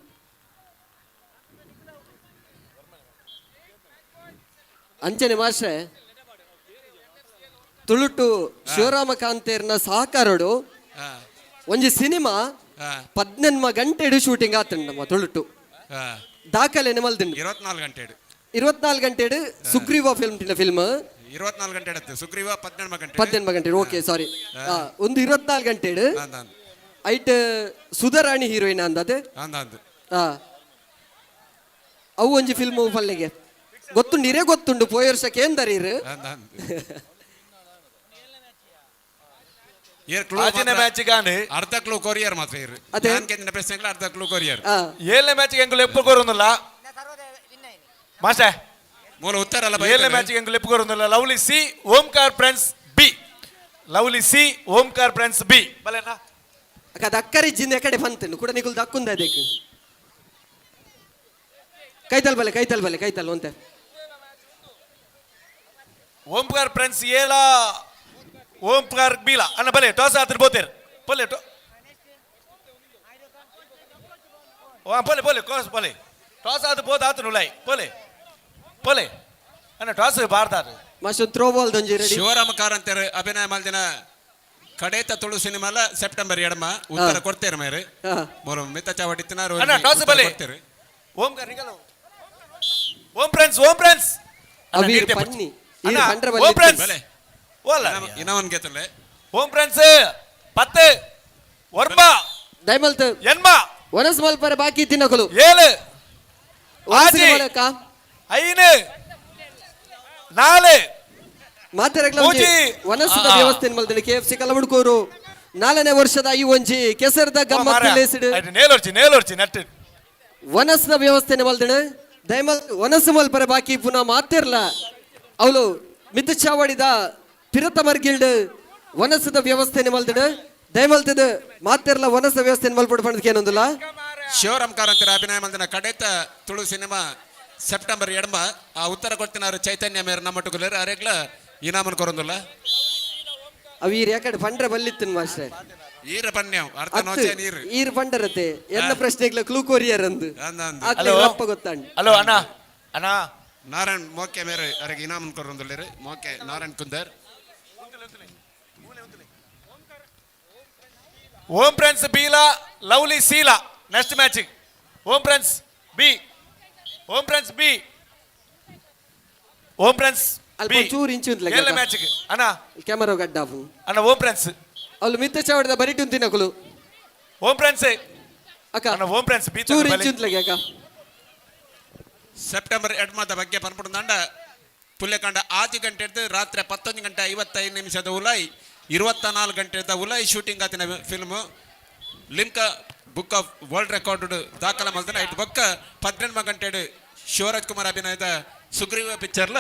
ಅಂಚನೆ ಮಾಸ್ಟ್ರೆ ತುಳುಟು ಶಿವರಾಮ ಕಾಂತೇರ್ನ ಸಹಕಾರಡು ಒಂಜಿ ಸಿನಿಮಾ 18 ಗಂಟೆಡು ಶೂಟಿಂಗ್ ಆತಂಡ್ ನಮ್ಮ ತುಳುಟು ದಾಖಲೆ ಮಲ್ದಿಂಡು 24 ಗಂಟೆಡು 24 ಗಂಟೆಡು ಸುಗ್ರೀವ ಫಿಲ್ಮ್ ಫಿಲ್ಮ್ 24 ಗಂಟೆ ಇಡತ್ತೆ ಸುಗ್ರೀವ 18 ಗಂಟೆ 18 ಗಂಟೆ ಓಕೆ ಸಾರಿ ಒಂದು 24 ಗಂಟೆಡು ಐಟ್ ಸುಧಾರಾಣಿ ಹೀರೋಯಿನ್ ಅಂದದೆ ಅವು ಒಂಜಿ ಫಿಲ್ಮ್ ಪಲ್ಲಿಗೆ ಗೊತ್ತುಂಡು ಇರೇ ಗೊತ್ತುಂಡು ಪೋಯ ವರ್ಷ ಕೇಂದರೀರು ಅರ್ಧ ಕ್ಲೂ ಕೊರಿಯರ್ ಮಾತ್ರ ಇರು ಪ್ರಶ್ನೆ ಅರ್ಧ ಕ್ಲೂ ಕೊರಿಯರ್ ಏಳನೇ ಮ್ಯಾಚ್ ಎಂಕುಲು ಎಪ್ಪು ಕೊರೊಂದುಲ್ಲ ಮಾಸ್ಟರ್ ಮೂಲ ಉತ್ತರ ಅಲ್ಲ ಏಳನೇ ಮ್ಯಾಚ್ ಎಂಕುಲು F ಕೊರೊಂದುಲ್ಲ lovely C Omkar friends B lovely C Omkar friends B ಬಲೇನಾ ಅಕ್ಕ ದಕ್ಕರಿ ಜಿಂದ ಕಡೆ ಬಂತನು ಕೂಡ ನಿಕುಲ್ ದಕ್ಕುಂದ ಅದಕ್ಕೆ ಕೈತಲ್ ಬಲೆ ಕೈತಲ್ ಬಲೆ ಕೈತಲ್ ಒಂತೆ ಓಂಕಾರ್ ಫ್ರೆಂಡ್ಸ್ ಏಳ ಓಂಕಾರ್ ಬೀಲ ಅಣ್ಣ ಬಲೆ ಟಾಸ್ ಆತ್ರ ಬೋತೇರ್ ಪೊಲೆ ಪೊಲೆ ಪೊಲೆ ಕೋಸ್ ಪೊಲೆ ಟಾಸ್ ಆದ ಬೋದ್ ಆತನು ಲೈ ಪೊಲೆ ಪೊಲೆ ಅಣ್ಣ ಟಾಸ್ ಬಾರ್ದಾರು ಮಾಸ್ಟರ್ ಥ್ರೋ ಬಾಲ್ ದೊಂಜಿ ರೆಡಿ ಶಿವರಾಮ ಕಾರಂತರು ಅಭಿನಯ ಮಲ್ದಿನ ಕಡೇತ ತುಳು ಸಿನಿಮಾಲ ಸೆಪ್ಟೆಂಬರ್ ಎಡಮ ಉತ್ತರ ಕೊಡ್ತೇರು ಮೇರೆ ಮೂರು ಮಿತ್ತ ಚಾವಡಿ ತಿನ್ನಾರು ಅಣ್ಣ ಟಾಸ್ ಬಲೆ ಓಂಕಾರ್ ನಿಗಲ ಓಂ ಫ್ರೆಂಡ್ಸ್ ಓಂ ಫ್ರೆಂಡ್ಸ್ ಅವೀರ್ ಪನ್ನಿ ಓಂ ಫ್ರೆಂಡ್ಸ್ ಓಲ ಇನ್ನೊಂದು ಗೆತ್ತಲೆ ಓಂ ಫ್ರೆಂಡ್ಸ್ 10 9 ದಯಮಲ್ತ 8 ಒನಸ್ ಮಲ್ಪರೆ ಬಾಕಿ ತಿನ್ನಕಲು 7 6 5 4 ಮಾತೆರಗ್ಲ ವನಸದ ವ್ಯವಸ್ಥೆ ಮಲ್ದನೆ ಕೆಎಫ್ಸಿ ಕಲಬುಡ್ಕೋರು 4ನೇ ವರ್ಷದ ಈ ಒಂಜಿ ಕೆಸರದ ಗಮ್ಮತ್ತು ಲೇಸಿಡು ನೇಲೊರ್ಚಿ ನೇಲೊರ್ಚಿ ನಟ್ಟು ವನಸದ ವ್ಯವಸ್ಥೆ ಮಲ್ದಣ ದಯಮಲ್ ವನಸು ಮಲ್ಪರೆ ಬಾಕಿ ಪುನಃ ಮಾತಿರ್ಲ ಅವಳು ಮಿತ್ತು ಚಾವಡಿದ ಪಿರತ ಮರ್ಗಿಲ್ಡ್ ವನಸದ ವ್ಯವಸ್ಥೆ ಮಲ್ದಣ ದಯಮಲ್ತದ ಮಾತಿರ್ಲ ವನಸದ ವ್ಯವಸ್ಥೆ ಮಲ್ಪಡು ಪಂಡಕ್ಕೆ ಏನೊಂದಿಲ್ಲ ಶಿವರಾಮ್ ಕಾರಂತರ ಅಭಿನಯ ಮಲ್ದಿನ ಕಡೇತ ತುಳು ಸಿನಿಮಾ ಸೆಪ್ಟೆಂಬರ್ ಎಡಮ ಆ ಉತ್ತರ ಕೊಡ್ತಿನಾರು ಚೈತನ್ಯ ಮೇರ್ ನಮ್ಮಟ್ಟುಗುಲೇರು ಅರೆಗ್ಲ ಇನಾಮನ್ ಕೊರೊಂದುಲ್ಲ ಅವೀರ್ ಯಾಕಡೆ ಪಂಡ್ರೆ ಬಲ್ಲಿತ್ತನ್ ಮಾಸ್ಟರ್ ಈರ ಪನ್ಯ ಅರ್ಥ ನೋಚೆ ನೀರು ಈರ್ ಪಂಡರತೆ ಎಲ್ಲ ಪ್ರಶ್ನೆಗಳ ಕ್ಲೂ ಕೊರಿಯರ್ ಅಂದು ಅಪ್ಪ ಗೊತ್ತಾಂಡ್ ಹಲೋ ಅಣ್ಣ ಅಣ್ಣ ನಾರಾಯಣ್ ಮೋಕೆ ಮೇರೆ ಅರೆಗೆ ಇನಾಮನ್ ಕೊರೊಂದುಲ್ಲೇರು ಮೋಕೆ Narayan Kunder Om friends ಬೀಲಾ lovely Sheila next match. Om friends B, Om friends B, Om friends ಅಲ್ಪ ಚೂರು ಇಂಚು ಉಂತ್ಲೆ ಏಳನೇ ಮ್ಯಾಚ್ ಅಣ್ಣ. ಕ್ಯಾಮರಾ ಗಡ್ಡ ಆಪು. ಅಣ್ಣ ಓಂ ಫ್ರೆಂಡ್ಸ್ ಅವ್ಲು ಮಿತ್ತ ಚಾವಡಿದ ಬರಿಟು ತಿನ್ನಕುಲು. ಓಂ ಫ್ರೆಂಡ್ಸ್ ಅಕ್ಕ ಅಣ್ಣ, ಓಂ ಫ್ರೆಂಡ್ಸ್ ಬಿ ಚೂರು ಇಂಚು ಉಂತ್ಲೆ ಅಕ್ಕ. ಸೆಪ್ಟೆಂಬರ್ ಎಡ್ಮದ ಬಗ್ಗೆ ಪನ್ಪುಂಡು ಪುಲ್ಯಕಾಂಡ 6 ಗಂಟೆ ರಾತ್ರಿ 11 ಗಂಟೆ 55 ನಿಮಿಷದ ಉಲೈ 24 ಗಂಟೆದ ಉಲೈ ಶೂಟಿಂಗ್ ಆತಿನ film Limca book of world record ದಾಖಲೆ ಮಲ್ದನ. ಐಟ್ ಬೊಕ್ಕ 18 ಗಂಟೆ ಶಿವರಾಜ್ ಕುಮಾರ್ ಅಭಿನಯದ ಸುಗ್ರೀವ ಪಿಕ್ಚರ್ಲ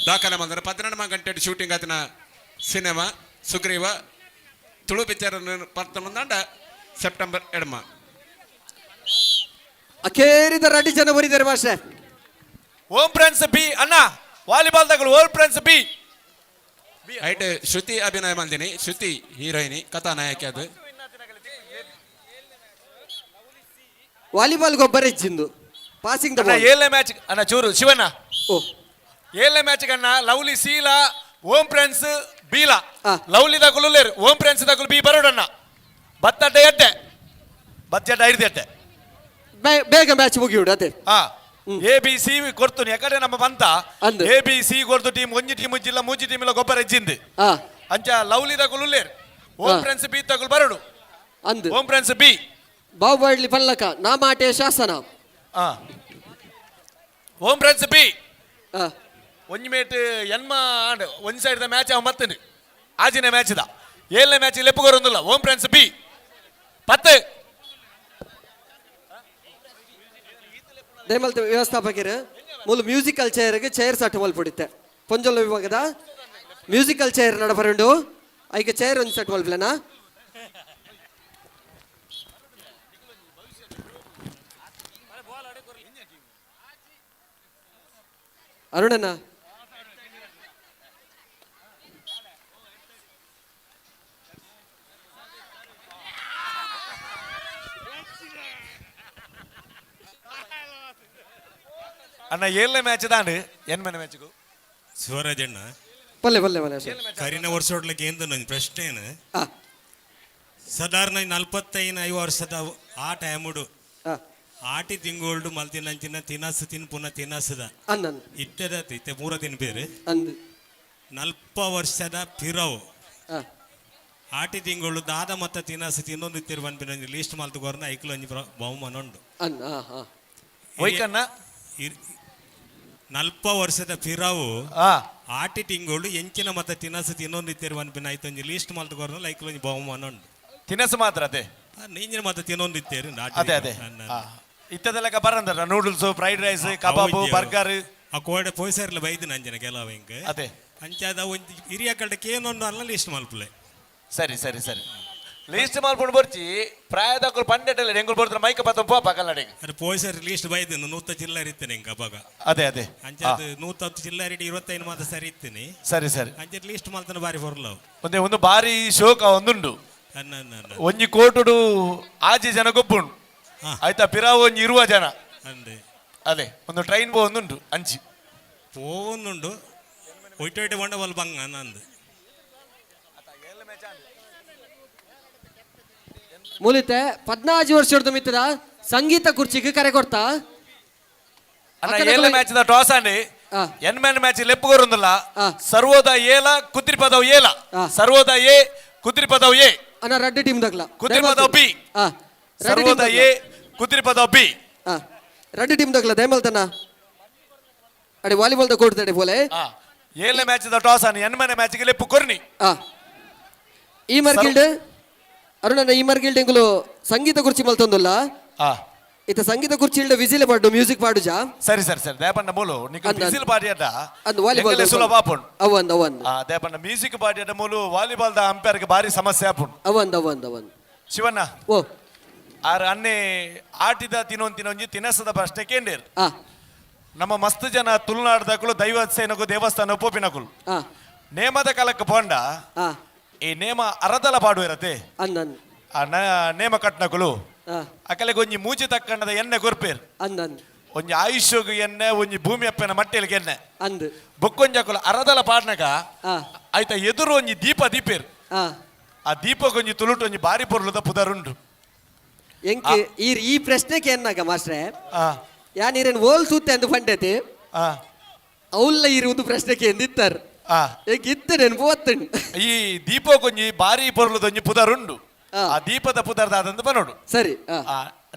ದಾಖಲೆ ಮಲ್ದನ. 18 ಗಂಟೆ ಶೂಟಿಂಗ್ ಆತಿನ ಸಿನಿಮಾ ಸುಗ್ರೀವ ತುಳು ಪಿಕ್ಚರ್ ಪರ್ತಮಂದಾಂಡ ಸೆಪ್ಟೆಂಬರ್ ಎಡ್ಮ. ಅಖೇರಿದ ರಡ್ಡಿ ಜನ ಬರಿದ್ದಾರೆ ಮಾಸ್ಟರ್. ಓಂ ಫ್ರೆಂಡ್ಸ್ ಬಿ ಅಣ್ಣ, ವಾಲಿಬಾಲ್ ತಗೊಳ್ಳು. Om friends B height Shruthi ಅಭಿನಯ ಮಲ್ದಿನಿ, ಶ್ರುತಿ ಹೀರೋಯಿನಿ ಕಥಾನಾಯಕಿ. ಅದು ವಾಲಿಬಾಲ್ ಗೊಬ್ಬರ ಇಚ್ಚಿಂದು ಪಾಸಿಂಗ್ ಅಣ್ಣ ಏಳನೇ ಮ್ಯಾಚ್ ಅಣ್ಣ, ಚೂರು ಶಿವಣ್ಣ. ಓ ಏಳನೇ ಮ್ಯಾಚ್ ಅಣ್ಣ ಲವ್ಲಿ ಶೀಲಾ ಓಂ ಫ್ರೆಂಡ್ಸ್ ಬೀಲಾ. ಲವ್ಲಿ ತಗೊಳ್ಳು ಲೇರು, ಓಂ ಫ್ರೆಂಡ್ಸ್ ತಗೊಳ್ಳು ಬಿ ಬರೋಡಣ್ಣ. ಬತ್ತಡ್ಡೆ ಎಡ್ಡೆ ಬಚ್ಚಡ್ಡೆ ಐದು ಎಡ್ಡೆ ಬೇಗ ಮ್ಯಾಚ್ ಮುಗಿಯುಡು ಅದೇ. ಹಾ A B C ಕೊಡ್ತು ಯಾಕಂದ್ರೆ ನಮ್ಮ ಬಂತ A B C ಕೊಡ್ತು ಟೀಮ್ ಒಂಜಿ ಟೀಮ್ ಜಿಲ್ಲ ಮೂಜಿ ಟೀಮ್ ಇಲ್ಲ ಗೊಬ್ಬರ ಇಜ್ಜಿಂದು. ಅಂಚ ಲವ್ಲಿ ತಗೊಳ್ಳು ಲೇರು, ಓಂ ಫ್ರೆಂಡ್ಸ್ ಬಿ ತಗೊಳ್ಳು ಬರೋಡು ಅಂದು. ಓಂ ಫ್ರೆಂಡ್ಸ್ ಬಿ ಬಾಹುಬಲಿ ಪಲ್ಲಕ ನಾಮಾಟೆ ಶಾಸನ. ಓಂ ಫ್ರೆಂಡ್ಸ್ ಬಿ ಒಂಜಿ ಮೇಟ್ ಎನ್ಮ ಆಂಡ್ ಒಂಜಿ side the match ಅವ ಮತ್ತನು ಆಜಿನ ಮ್ಯಾಚ್ the ಏಳನೇ ಮ್ಯಾಚ್ ಲೆಪ್ಪುಗೊರೊಂದಿಲ್ಲ. Om friends B 10. ದಯಮಲ್ತ ವ್ಯವಸ್ಥಾಪಕರು ಮೂಲು ಮ್ಯೂಸಿಕಲ್ ಚೇರ್ಗೆ ಚೇರ್ ಸಟ್ ಮಲ್ಪುಡಿತ್ತೆ. ಪೊಂಜೊಲ್ಲ ವಿಭಾಗದ ಮ್ಯೂಸಿಕಲ್ ಚೇರ್ ನಡಪರುಂಡು. ಐಕೆ ಚೇರ್ ಒಂದು ಸೆಟ್ ಮಲ್ಪಲೆನಾ? ಅರುಣಣ್ಣ ಅಣ್ಣ ಏಳನೇ ಮ್ಯಾಚ್ ದಾಂಡು ಎನ್ಮನೆ ಮ್ಯಾಚ್ಗೂ ಶಿವರಾಜ್ ಅಣ್ಣ ಪಲ್ಲೆ ಪಲ್ಲೆ ಪಲ್ಲೆ ಕರಿನ ವರ್ಷ ಏನು ನನ್ನ ಪ್ರಶ್ನೆ ಏನು, ಸಾಧಾರಣ 45 ವರ್ಷದ ಆ ಟೈಮುಡು ಆಟಿ ತಿಂಗೋಲ್ಡು ಮಲ್ತಿನಂಚಿನ ತಿನಸು ತಿನ್ ಪುನಃ ತಿನಸದ ಇತ್ತೆದ ಇತ್ತೆ ಮೂರ ತಿನ್ಪೇರು 40 ವರ್ಷದ ಪಿರವು ಆಟಿ ತಿಂಗಳು ದಾದ ಮತ್ತ ತಿನಸು ತಿನ್ನೊಂದು ಇತ್ತಿರು ಪನ್ಪಿನ ಲೀಸ್ಟ್ ಮಲ್ತುಕೋರ್ನ ಐಕ್ಲು ಒಂಜಿ ಬಹುಮಾನ ಉಂಡು. ಒಯ್ಕಣ್ಣ 40 ವರ್ಷದ ಫಿರಾವು ಆಟಿ ತಿಂಗಳು ಎಂಚಿನ ಮತ್ತ ತಿನಸು ತಿನ್ನೊಂದು ಇತ್ತಿರು ಪನ್ಪಿನ ಐತೊಂಜಿ ಲೀಸ್ಟ್ ಮಲ್ತುಕೋರ್ನ ಐಕ್ಲು ಒಂಜಿ ಬಹುಮಾನ ಉಂಡು. ತಿನಸು ಮಾತ್ರ ಅದೇ ನೀಂಜಿನ ಮತ್ತ ತಿನ್ನೊಂದು ಇತ್ತೇರು. ಅದೇ ಅದೇ ಇತ್ತದೆಲ್ಲ ಬರಂದ್ರ noodles, fried rice, kebab, burger. ಆ ಕೋಡೆ ಪೋಯ್ಸರ್ಲ ಬೈದು ನಂಜನ ಕೆಲವು ಹಿಂಗ ಅದೇ ಅಂಚಾದ ಒಂಜಿ ಹಿರಿಯ ಕಡೆ ಕೇನೊಂದು ಅಲ್ಲ ಲಿಸ್ಟ್ ಮಲ್ಪಲೆ. ಸರಿ ಸರಿ ಸರಿ ಲೀಸ್ಟ್ ಮಲ್ಪುಂಡು ಬರ್ಚಿ ಪ್ರಾಯದಕ್ಕಲು ಪಂಡೆಟಲ್ಲ ಎಂಗುಲ್ ಬರ್ತಾರೆ ಮೈಕ ಪತ್ತ ಪೋಪ ಕನ್ನಡಿಗೆ. ಅದು ಪೋಯ್ಸರ್ ಲೀಸ್ಟ್ ಬೈದು 100 ಚಿಲ್ಲರೆ ಇತ್ತೇನೆ ಹಿಂಗ ಅವಾಗ. ಅದೇ ಅದೇ ಅಂಚಾದ 110 ಚಿಲ್ಲರೆ 25 ಮಾತ್ರ ಸರಿ ಇತ್ತೇನೆ. ಸರಿ ಸರಿ ಅಂಚೆ ಲೀಸ್ಟ್ ಮಲ್ತನ ಬಾರಿ ಹೊರಲವು. ಒಂದೇ ಒಂದು ಬಾರಿ ಶೋಕ ಒಂದುಂಡು. ಒಂಜಿ ಕೋಟುಡು ಆಜಿ ಜನ ಗೊಬ್ಬುಂಡು ಆಯ್ತಾ, ಪಿರಾವು ಒಂಜಿ ಇರುವ ಜನ ಅದೇ ಒಂದು ಟ್ರೈನ್ ಪೋ ಒಂದುಂಟು ಅಂಚಿ ಪೋವೊಂದುಂಡು ಒಯ್ಟು ಒಯ್ಟು ಬಂಡ ಬಲ್ ಬಂಗ ನಂದು. ಮೂಲಿತೆ 14 ವರ್ಷದ ಮಿತ್ರ ಸಂಗೀತ ಕುರ್ಚಿಗೆ ಕರೆ ಕೊಡ್ತಾ. ಏಳನೇ match the toss ಅಂಡಿ ಎನ್ಮನ್ ಮ್ಯಾಚ್ ಲೆಪ್ಪುಗೋರುಂದಿಲ್ಲ. ಸರ್ವೋದಯ ಏಲ ಕುದ್ರಿಪದವ್ ಏಲ, ಸರ್ವೋದಯ ಎ ಕುದ್ರಿಪದವ್ ಎ ಅಣ್ಣ ರಡ್ಡು ಟೀಮ್ ದಗ್ಲ ಕುದ್ರಿಪದವ್ ಬಿ, ಸರ್ವೋದಯ ಎ ಕುದ್ರಿಪದವ್ ಬಿ ರಡ್ಡು ಟೀಮ್ ದಗ್ಲ ದಯಮಲ್ತನ ಅಡೆ ವಾಲಿಬಾಲ್ the ಕೊಡ್ತಾಡೆ ಬೋಲೆ. ಏಳನೇ match the toss ಅನ್ನ ಎನ್ಮನೆ ಮ್ಯಾಚ್ ಗೆ ಲೆಪ್ಪು ಕೊರ್ನಿ. ಈ ಮರ್ಗಿಲ್ಡ್ ಅರುಣಣ್ಣ ಈ ಮರ್ಗಿಲ್ಡ್ ಎಂಗುಲು ಸಂಗೀತ ಕುರ್ಚಿ ಮಲ್ತೊಂದುಲ್ಲ. ಇತ್ತ ಸಂಗೀತ ಕುರ್ಚಿ ಇಲ್ಡ ವಿಸಿಲ್ ಪಾಡು ಮ್ಯೂಸಿಕ್ ಪಾಡುಜಾ. ಸರಿ ಸರಿ ಸರಿ ದೇಪಣ್ಣ ಮೂಲು ನಿಕ್ ವಿಸಿಲ್ ಪಾಡಿ ಅಡ್ಡ ಅಂದ್ ವಾಲಿಬಾಲ್ ಸುಲಭ ಆಪುಂಡು. ಅವಂದ್ ಅವಂದ್ ದೇಪಣ್ಣ ಮ್ಯೂಸಿಕ್ ಪಾಡಿ ಅಡ್ಡ ಮೂಲು ವಾಲಿಬಾಲ್ the umpire ಗೆ ಬಾರಿ ಸಮಸ್ಯೆ ಆಪುಂಡು. ಅವಂದ್ ಅವಂದ್ ಅವಂದ್ ಶಿವಣ್ಣ ಓ ಆರ್ ಅನ್ನೆ ಆಟಿದ ತಿನ್ನೊಂದು ತಿನಸದ ಪ್ರಶ್ನೆ ಕೇಂಡೇರು. ನಮ್ಮ ಮಸ್ತ್ ಜನ ತುಳುನಾಡ್ದಕುಲು ದೈವ ಸೇನಕು ದೇವಸ್ಥಾನ ಪೋಪಿನಕುಲು ನೇಮದ ಕಾಲಕ್ಕೆ ಪೋಂಡ ಈ ನೇಮ ಅರದಲ ಪಾಡುವಿರತೆ ಆ ನೇಮ ಕಟ್ನಕುಲು ಅಕಲೆಗೆ ಒಂಜಿ ಮೂಜಿ ತಕ್ಕಂಡದ ಎಣ್ಣೆ ಕೊರ್ಪೇರು ಒಂಜಿ ಆಯುಷ್ಯಗು ಎಣ್ಣೆ ಒಂಜಿ ಭೂಮಿ ಅಪ್ಪನ ಮಟ್ಟೆಲಿಗೆ ಎಣ್ಣೆ ಬೊಕ್ಕೊಂಜಿ ಅಕುಲು ಅರದಲ ಪಾಡ್ನಕ ಆಯ್ತಾ ಎದುರು ಒಂಜಿ ದೀಪ ದೀಪೇರು ಆ ದೀಪಗೊಂಜಿ ತುಳುಟು ಒಂಜಿ ಬಾರಿ ಪೊರ್ಲುದ ಪುದರುಂಡು. ಎಂಕ್ ಈ ಈ ಪ್ರಶ್ನೆಗೆ ಎನ್ನಾಗ ಮಾಸ್ಟ್ರೆ ಯಾನ್ ಇರೇನ್ ಓಲ್ ಸೂತೆ ಅಂದು ಪಂಡತೆ ಅವ್ಲ ಇರುವುದು ಪ್ರಶ್ನೆಗೆ ಎಂದಿತ್ತಾರೆ ಎಂಕ್ ಇತ್ತೆ ನೆನಪು ಬತ್ತುಂಡು. ಈ ದೀಪಗೊಂಜಿ ಬಾರಿ ಪೊರ್ಲುದೊಂಜಿ ಪುದರುಂಡು. ಆ ದೀಪದ ಪುದರ್ದಾದಂದು ಬನೋಡು. ಸರಿ.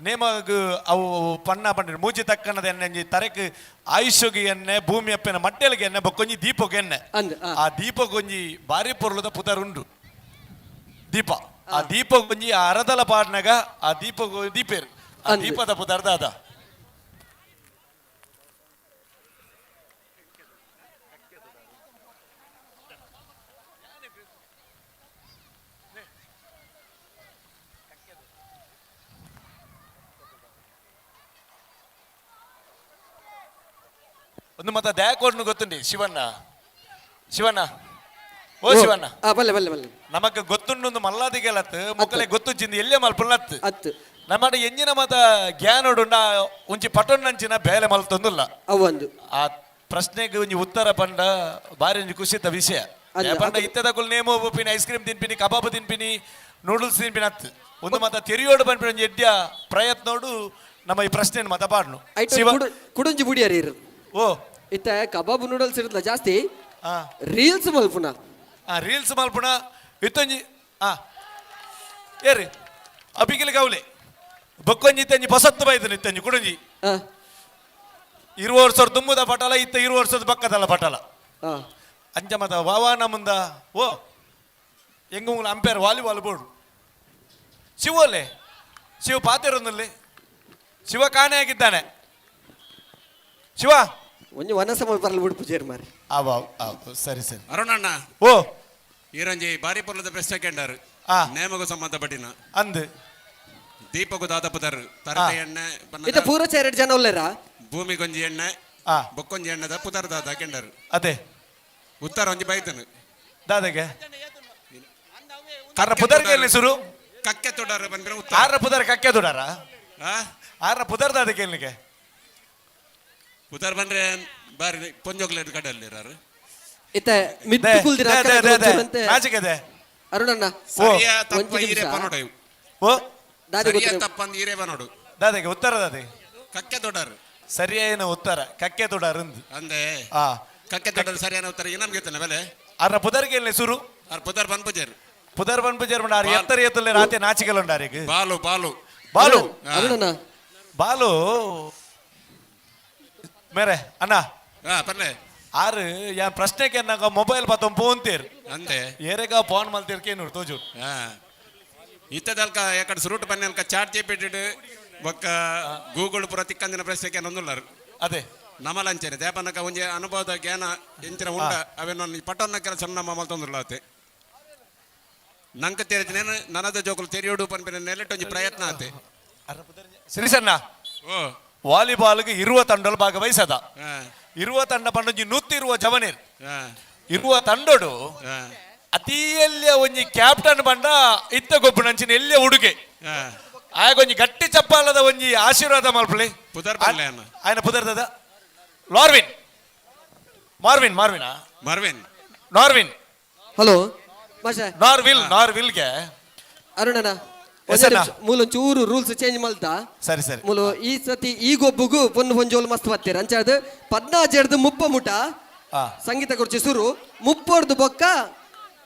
ನೇಮಗ್ ಅವು ಪಣ್ಣ ಪಂಡ ಮೂಜಿ ತಕ್ಕನದ ಎಣ್ಣೆ ತರೆಕ್ ಆಯುಷ್ಯಗೆ ಎಣ್ಣೆ ಭೂಮಿ ಅಪ್ಪನ ಮಟ್ಟೆಲಿಗೆ ಎಣ್ಣೆ ಬೊಕ್ಕೊಂಜಿ ದೀಪಕ್ಕೆ ಎಣ್ಣೆ. ಆ ದೀಪಗೊಂಜಿ ಬಾರಿ ಪೊರ್ಲುದ ಪುದರುಂಡು ದೀಪ. ಆ ದೀಪಗೊಂಜಿ ಆ ಅರದಲ ಪಾಡ್ನಾಗ ಆ ದೀಪ ದೀಪೇರ್ ಆ ದೀಪದ ಪುದರ್ದಾದ. ಒಂದು ಮತ್ತ ದಯಾಕೋಡ್ನು ಗೊತ್ತುಂಡಿ ಶಿವಣ್ಣ. ಶಿವಣ್ಣ ಓ ಶಿವಣ್ಣ ಬಲ್ಲೆ ಬಲ್ಲೆ ಬಲ್ಲೆ ನಮಕ್ ಗೊತ್ತುಂಡು ಮಲ್ಲಾದಿಗೆಲತ್ ಮೊಕ್ಕಲೆ ಗೊತ್ತು ಚಿಂದ ಎಲ್ಲೇ ಮಲ್ಪುನತ್ ಅತ್ತು ನಮ್ಮ ಎಂಜಿನ ಮತ ಜ್ಞಾನೋಡುಂಡ ಒಂಜಿ ಪಟೊನ್ನಂಚಿನ ಬೇಲೆ ಮಲ್ತೊಂದುಲ್ಲ. ಅವೊಂದು ಆ ಪ್ರಶ್ನೆಗೆ ಒಂಜಿ ಉತ್ತರ ಪಂಡ ಬಾರಿ ಒಂಜಿ ಖುಷಿತ ವಿಷಯ. ಪಂಡ ಇತ್ತದಕುಲ್ ನೇಮೋ ಪಿನಿ ಐಸ್ ಕ್ರೀಮ್ ತಿನ್ಪಿನಿ ಕಬಾಬ್ ತಿನ್ಪಿನಿ ನೂಡಲ್ಸ್ ತಿನ್ಪಿನಿ ಅತ್ತು ಒಂದು ಮತ ತೆರಿಯೋಡು ಪನ್ಪಿನ ಒಂಜಿ ಎಡ್ಯ ಪ್ರಯತ್ನೋಡು ನಮ್ಮ ಈ ಪ್ರಶ್ನೆ ಮತ ಪಾಡ್ನು. ಶಿವ ಕುಡುಂಜಿ ಬುಡಿಯರಿ ಓ ಇತ್ತ ಕಬಾಬ್ ನೂಡಲ್ಸ್ ಇರುತ್ತಲ್ಲ ಜಾಸ್ತಿ ರೀಲ್ಸ್ ಮಲ್ಪುನ. ರೀಲ್ಸ್ ಮಲ್ಪುನ ಇತ್ತೊಂಜಿ ಏರಿ ಅಬಿಗಿಲ್ ಗೌಲೆ ಬೊಕ್ಕೊಂಜಿ ಇತ್ತಂಜಿ ಬಸತ್ತು ಬೈದನು ಇತ್ತಂಜಿ ಕುಡಂಜಿ 20 ವರ್ಷದ ತುಂಬುದ ಪಟಲ ಇತ್ತ 20 ವರ್ಷದ ಪಕ್ಕದಲ್ಲ ಪಟಲ ಅಂಜ ಮತ ವಾವಾನ ಮುಂದ ಓ ಹೆಂಗ umpire volleyball board ಶಿವಲ್ಲೇ Shiva ಪಾತಿರೊಂದಲ್ಲಿ Shiva ಕಾಣೆ ಆಗಿದ್ದಾನೆ ಶಿವ ಒಂಜಿ ವನಸ ಬರಲು ಬಿಡು ಪೂಜಾರಿ ಮಾರಿ. ಸರಿ ಸರಿ ಅರುಣಣ್ಣ ಓ ಈರಂಜಿ ಬಾರಿ ಪೊರ್ಲದ ಪ್ರಶ್ನೆ ಕೇಂಡಾರು ನೇಮಗೂ ಸಂಬಂಧಪಟ್ಟಿನ ಅಂದು ದೀಪಗು ದಾದಪುದರ್ ತರತೆ ಎಣ್ಣೆ ಇತ್ತ ಪೂರ ಎರಡು ಜನ ಉಲ್ಲೇರಾ ಭೂಮಿಗೊಂಜಿ ಎಣ್ಣೆ ಬೊಕ್ಕೊಂಜಿ ಎಣ್ಣೆದ ಪುದರ್ ದಾದ ಕೆಂಡರು ಅದೇ ಉತ್ತರ ಒಂಜಿ ಬೈತನು ದಾದಗೆ ಕರ್ರ ಪುದರ್ಗೆ ಎಲ್ಲಿ ಸುರು ಕಕ್ಕೆ ತೊಡಾರ ಬಂದ್ರೆ ಉತ್ತರ ಆರ ಪುದರ್ ಕಕ್ಕೆ ತೊಡಾರ ಆರ ಪುದರ್ ದಾದಕ್ಕೆ ಎಲ್ಲಿಗೆ ಉತ್ತರ ಬಂದ್ರೆ ಬಾರಿ ಪೊಂಜೋಗ್ಲೇಟ್ ಕಡಲ್ಲಿ ಇರಾರು ಇತ್ತ ಮಿತ್ತು ಕುಲ್ದಿರ ನಾಚಿಕೆದೆ ಅರುಣಣ್ಣ ಸರಿಯಾ ತಪ್ಪ ಈರೇ ಪನೋಡು ಓ ಸರಿಯಾ ತಪ್ಪಂದು ಈರೇ ಪನೋಡು ದಾದಗೆ ಉತ್ತರ ದಾದೆ ಕಕ್ಕೆ ತೊಡಾರು ಸರಿಯಾದ ಉತ್ತರ ಕಕ್ಕೆ ತೊಡಾರು ಅಂದೆ ಕಕ್ಕೆ ತೊಡಾರು ಸರಿಯಾದ ಉತ್ತರ ನಮ್ಗೆ ಗೊತ್ತಲ್ಲ ಬೆಲೆ ಅರ ಪುದರ್ಗೆ ಎಲ್ಲಿ ಸುರು ಅರ್ ಪುದರ್ ಬನ್ಪುಜೇರು ಪುದರ್ ಬನ್ಪುಜೇರು ಆರ್ ಎತ್ತರ ಎತ್ತಲೆ ರಾತೆ ನಾಚಿಕೆಲುಂಡು ಆರಿಗೆ ಬಾಲು ಬಾಲು ಬಾಲು ಅರುಣಣ್ಣ ಬಾಲು ಮೇರೆ ಅಣ್ಣ ಪರ್ಲೆ ಆರು ಯಾನ್ ಪ್ರಶ್ನೆಗೆ ನಂಗ ಮೊಬೈಲ್ ಪತ್ತೊಂದು ಪೋಂತೀರ್ ಅಂದೆ ಏರೆಗ ಫೋನ್ ಮಲ್ತೀರ್ಕೆ ನೋಡು ತೋಜು ಇತ್ತದಲ್ಕ ಯಾಕಡೆ ಸುರುಟು ಬನ್ನಿ ಚಾಟ್ ಜಿಪಿಟಿ ಬೊಕ್ಕ ಗೂಗಲ್ ಪೂರ ತಿಕ್ಕಂದಿನ ಪ್ರಶ್ನೆಗೆ ನೊಂದುಲ್ಲಾರು ಅದೇ ನಮಲಂಚನೆ ದೇಪನಕ ಒಂಜಿ ಅನುಭವದ ಜ್ಞಾನ ಎಂಚಿನ ಉಂಡ ಅವೇನು ಪಟೊನ್ನ ಕೆಲಸ ನಮ್ಮ ಮಲ್ತೊಂದುಲ್ಲಾತೆ ನಂಕ ತೆರೆದಿನ ನನದ ಜೋಕುಲು ತೆರಿಯೋಡು ಪನ್ಪಿನ ನೆಲೆಟ್ ಒಂಜಿ ಪ್ರಯತ್ನ ಆತೆ ಶ್ರೀಸಣ್ಣ ಓ ವಾಲಿಬಾಲ್ಗೆ ಇರುವ ತಂಡಲು ಭಾಗವಹಿಸದ ಇರುವ ತಂಡ ಪಂಡೊಂಜಿ ನೂತಿರುವ ಜವನೇರ್ ಇರುವ ತಂಡೋಡು ಅತಿ ಎಲ್ಲಿಯ ಒಂಜಿ ಕ್ಯಾಪ್ಟನ್ ಬಂಡ ಇತ್ತ ಗೊಬ್ಬು ನಂಚಿನ ಎಲ್ಲಿಯ ಉಡುಗೆ ಆಗೊಂಜಿ ಗಟ್ಟಿ ಚಪ್ಪಾಲದ ಒಂಜಿ ಆಶೀರ್ವಾದ ಮಲ್ಪಲಿ ಪುದರ್ ఆయన ಪುದರ್ ದಾದ ಲಾರ್ವಿನ್ ಮಾರ್ವಿನ್ ಮಾರ್ವಿನಾ Marvin Norvin hello ಮಾಷ ನಾರ್ವಿಲ್ ನಾರ್ವಿಲ್ಗೆ ಅರುಣಣ್ಣ ಮೂಲೊಂಚೂರು ರೂಲ್ಸ್ ಚೇಂಜ್ ಮಲ್ತಾ ಸರಿ ಸರಿ ಮೂಲು ಈ ಸತಿ ಈ ಗೊಬ್ಬುಗು ಪೊನ್ನು ಪೊಂಜೋಲು ಮಸ್ತ್ ಬತ್ತೀರ ಅಂಚಾದ್ 14 30 ಮುಟ ಸಂಗೀತ ಕುರ್ಚಿ ಸುರು 30 ಬೊಕ್ಕ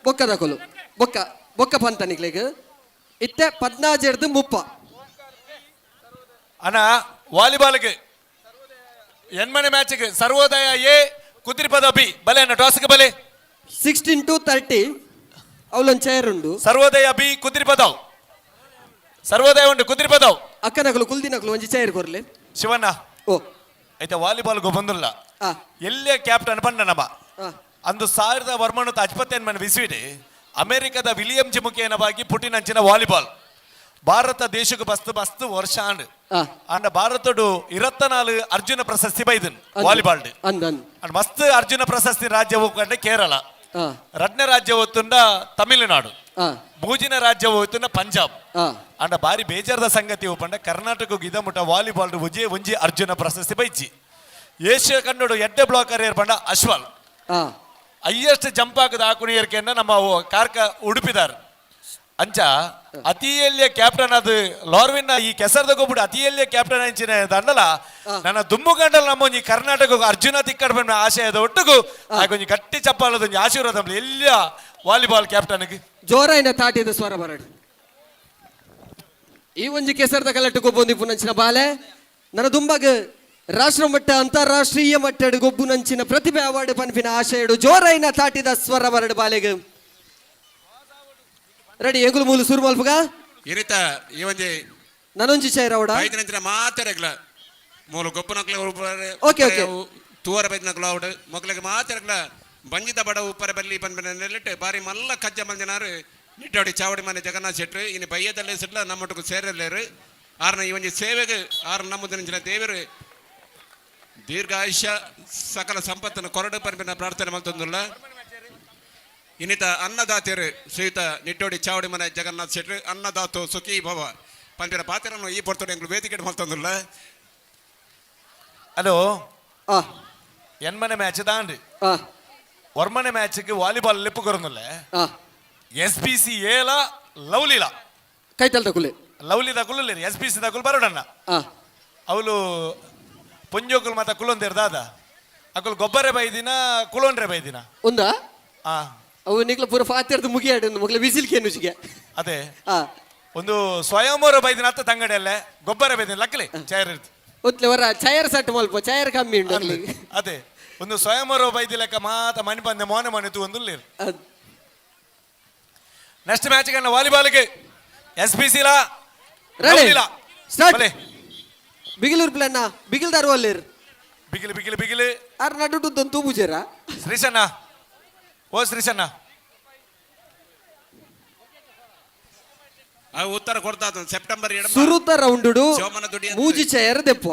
ಬೊಕ್ಕದಕೊಲು ಬೊಕ್ಕ ಬೊಕ್ಕ ಪಂತನಿಕ್ಲೆಗ್ ಇತ್ತೆ 14 30 ಅಣ್ಣ ವಾಲಿಬಾಲ್ಗೆ ಎಣ್ಮನೆ ಮ್ಯಾಚ್ಗೆ ಸರ್ವೋದಯ ಎ ಕುದ್ರಿಪದ ಬಿ ಬಲೆ ಅಣ್ಣ ಟಾಸ್ಗೆ ಬಲೆ 16 to 30 ಅವಲೊಂದು ಚೇರ್ ಉಂಡು ಸರ್ವೋದಯ ಬಿ ಕುದ್ರಿಪದವ್ ಸರ್ವೋದಯ ಉಂಡು ಕುದ್ರಿಪದವ್ ಅಕ್ಕನಕಲು ಕುಲ್ದಿನಕಲು ಒಂಜಿ ಚೇರ್ ಕೊರ್ಲೆ ಶಿವಣ್ಣ ಓ ಐತ ವಾಲಿಬಾಲ್ಗೆ ಬಂದಿಲ್ಲ ಎಲ್ಲೇ ಕ್ಯಾಪ್ಟನ್ ಪಂಡ ನಮ್ಮ ಅಂದು 1958 ವಿಸ್ವಿಡೆ ಅಮೆರಿಕದ ವಿಲಿಯಂ ಜಿಮುಕೇನವಾಗಿ ಪುಟಿನಂಚಿನ ವಾಲಿಬಾಲ್ ಭಾರತ ದೇಶಕ್ಕೆ ಬಸ್ತು ಬಸ್ತು ವರ್ಷ ಆಂಡ್ ಅಂಡ ಭಾರತಡು 24 ಅರ್ಜುನ ಪ್ರಶಸ್ತಿ ಬೈದನ್ ವಾಲಿಬಾಲ್ ಅಂಡ್ ಮಸ್ತ್ ಅರ್ಜುನ ಪ್ರಶಸ್ತಿ ರಾಜ್ಯ ಹೋಗ್ಕೊಂಡೆ ಕೇರಳ, ರಡ್ನೇ ರಾಜ್ಯ ಹೋಗ್ತುಂಡ ತಮಿಳುನಾಡು, ಮೂಜಿನ ರಾಜ್ಯ ಹೋಗ್ತುಂಡ ಪಂಜಾಬ್. ಅಂಡ ಬಾರಿ ಬೇಜಾರದ ಸಂಗತಿ ಹೋಗ್ಪಂಡ ಕರ್ನಾಟಕ ಇದಮುಟ ವಾಲಿಬಾಲ್ ಒಂಜಿ ಒಂಜಿ ಅರ್ಜುನ ಪ್ರಶಸ್ತಿ ಬೈಜಿ. ಏಷ್ಯಾ ಕನ್ನಡ ಎಡ್ಡೆ ಬ್ಲಾಕರ್ ಏರ್ಪಂಡ ಅಶ್ವಾಲ್ ಹೈಯೆಸ್ಟ್ ಜಂಪ್ ಹಾಕದ ಹಾಕುನಿ ಏರ್ಕೆಂಡ ನಮ್ಮ ಕಾರ್ಕ ಉಡುಪಿದಾರ್. ಅಂಚ ಅತಿಯಲ್ಲಿಯ ಕ್ಯಾಪ್ಟನ್ ಅದು ಲಾರ್ವಿನ್ ಈ ಕೆಸರದ ಗೊಬ್ಬುಡು ಅತಿಯಲ್ಲಿಯ ಕ್ಯಾಪ್ಟನ್ ಅಂಚಿನ ದಂಡಲ ನನ್ನ ದುಮ್ಮು ಗಂಡಲ ನಮ್ಮ ಒಂಜಿ ಕರ್ನಾಟಕ ಅರ್ಜುನ ತಿಕ್ಕಡ ಆಶಯದ ಒಟ್ಟುಗು ಒಂಜಿ ಗಟ್ಟಿ ಚಪ್ಪಾಲದ ಒಂಜಿ ಆಶೀರ್ವಾದ ಎಲ್ಲಿಯ ವಾಲಿಬಾಲ್ ಕ್ಯಾಪ್ಟನ್ ಜೋರಾಯಿನ ತಾಟಿದ ಸ್ವರ ಬರಡು. ಈ ಒಂಜಿ ಕೆಸರದ ಕಲಟ್ಟು ಗೊಬ್ಬೊಂದಿ ಪುನಂಚಿನ ಬಾಲೆ ನನ್ನ ದುಂಬಾಗ ರಾಷ್ಟ್ರ ಮಟ್ಟ ಅಂತಾರಾಷ್ಟ್ರೀಯ ಮಟ್ಟಡ್ ಗೊಬ್ಬು ನಂಚಿನ ಪ್ರತಿಭೆ ಅವಾರ್ಡ್ ಪನ್ಪಿನ ಆಶಯಡು ಜೋರಾಯಿನ ತಾಟಿದ ಸ್ವರ ಬರಡು ಬಾಲೆಗ್. ರೆಡಿ ಎಂಗುಲು ಮೂಲು ಸುರು ಮಲ್ಪುಗ ಇರಿತ ಈ ಒಂಜಿ ನನೊಂಜಿ ಚೈರ್ ಅವಡ ಐದು ಮಾತೆರಗ್ಲ ಮೂಲು ಗೊಬ್ಬನಕ್ಲೆ ಓಕೆ, ಓಕೆ. ತೂವರ ಬೈದಿನಕ್ಲು ಅವಡು ಮೊಕ್ಲೆಗ್ ಮಾತೆರಗ್ಲ ಬಂಜಿದ ಬಡ ಉಪ್ಪರ ಬಲ್ಲಿ ಪನ್ಪಿನ ನೆಲೆಟ್ ಬಾರಿ ಮಲ್ಲ ಕಜ್ಜ ಮಂಜನಾರು ನಿಟ್ಟೋಡಿ ಚಾವಡಿ ಮನೆ ಜಗನ್ನಾಥ್ ಶೆಟ್ರು ಇನ್ನು ಬಯ್ಯದಲ್ಲೇ ಸಿಡ್ಲ ನಮ್ಮೊಟ್ಟಿಗೆ ಸೇರಲೇರು ಆರ್ನ ಈ ಒಂಜಿ ಸೇವೆಗೆ ಆರ್ ನಮ್ಮದಿನ ದೇವರು ದೀರ್ಘಾಯುಷ್ಯ ಸಕಲ ಸಂಪತ್ತನ್ನು ಕೊರಡು ಪನ್ಪಿನ ಪ್ರಾರ್ಥನೆ ಮಲ್ತೊಂದುಲ್ಲ. ಇನ್ನಿತ ಅನ್ನದಾತೆರು ಶ್ರೀಯುತ ನಿಟ್ಟೋಡಿ ಚಾವಡಿ ಮನೆ ಜಗನ್ನಾಥ್ ಶೆಟ್ರು ಅನ್ನದಾತು ಸುಖಿ ಭವ ಪನ್ಪಿನ ಪಾತ್ರವನ್ನು ಈ ಪೊರ್ತುಡು ಎಂಗ್ಳು ವೇದಿಕೆ ಮಲ್ತೊಂದುಲ್ಲ. ಹಲೋ, ಎನ್ಮನೆ ಮ್ಯಾಚ್ ದಾಂಡ್ ಒರ್ಮನೆ ಮ್ಯಾಚ್ಗೆ ವಾಲಿಬಾಲ್ ಲಿಪ್ಪು ಕೊರೊಂದುಲ್ಲೆ. ಎಸ್ ಬಿ ಸಿ ಏಲ ಲವ್ಲಿಲ ಕೈತಲ್ ತಕುಲೆ ಲವ್ಲಿ ದಕುಲು ಎಸ್ ಬಿ ಸಿ ದಕುಲು ಬರೋಡಣ್ಣ. ಅವಳು ಪೊಂಜೋಕುಲು ಮಾತ ಕುಲೊಂದೇರ್ ದಾದ ಅಕುಲು ಗೊಬ್ಬರ ಬೈದಿನ ಕುಲೊಂಡ್ರೆ ಬೈದಿನ ಉಂದಾ ಅವು ನಿಕ್ಲ ಪೂರ ಫಾತಿರ್ದು ಮುಗಿಯಾಡು ಮಗ್ಲ ವಿಸಿಲ್ ಕೇನುಜಿಗೆ. ಅದೇ ಒಂದು ಸ್ವಯಂವರ ಬೈದಿನ ಅತ್ತ ತಂಗಡಿ ಅಲ್ಲೇ ಗೊಬ್ಬರ ಬೈದಿನ ಲಕ್ಕಲಿ ಚೇರ್ ಇರ್ತು ಒತ್ಲೆ ವರ ಚೇರ್ ಸೆಟ್ ಮಲ್ಪ ಚೇರ್ ಕಮ್ಮಿ ಉಂಟು ಅಲ್ಲಿ. ಅದೇ ಒಂದು ಸ್ವಯಂವರ ಬೈದಿ ಲೆಕ್ಕ ಮಾತ ಮನಿ ಬಂದೆ ಮೋನೆ ಮನೆ ತೂ ಒಂದು ನೆಕ್ಸ್ಟ್ ಮ್ಯಾಚ್ ಗಣ್ಣ ವಾಲಿಬಾಲ್ಗೆ ಎಸ್ ಬಿ ಸಿ ಲಾ ರೆಡಿ ಸ್ಟಾರ್ಟ್. ಬಿಗಿಲೂರ್ ಪ್ಲಾನ್ ಬಿಗಿಲ್ದಾರು ಅಲ್ಲಿರ್ ಬಿಗಿಲು ಬಿಗಿಲು ಬಿಗಿಲು ಆರ್ ನಡು ತೂಬುಜೇರಾ ಶ್ರೀಶಣ್ಣ ಓ ಶ್ರೀಶಣ್ಣ ಉತ್ತರ ಕೊಡ್ತಾ ಸೆಪ್ಟೆಂಬರ್ ಸುರುತ ರೌಂಡುಡು ಮೂಜಿ ಚೇರ್ ದೆಪ್ಪ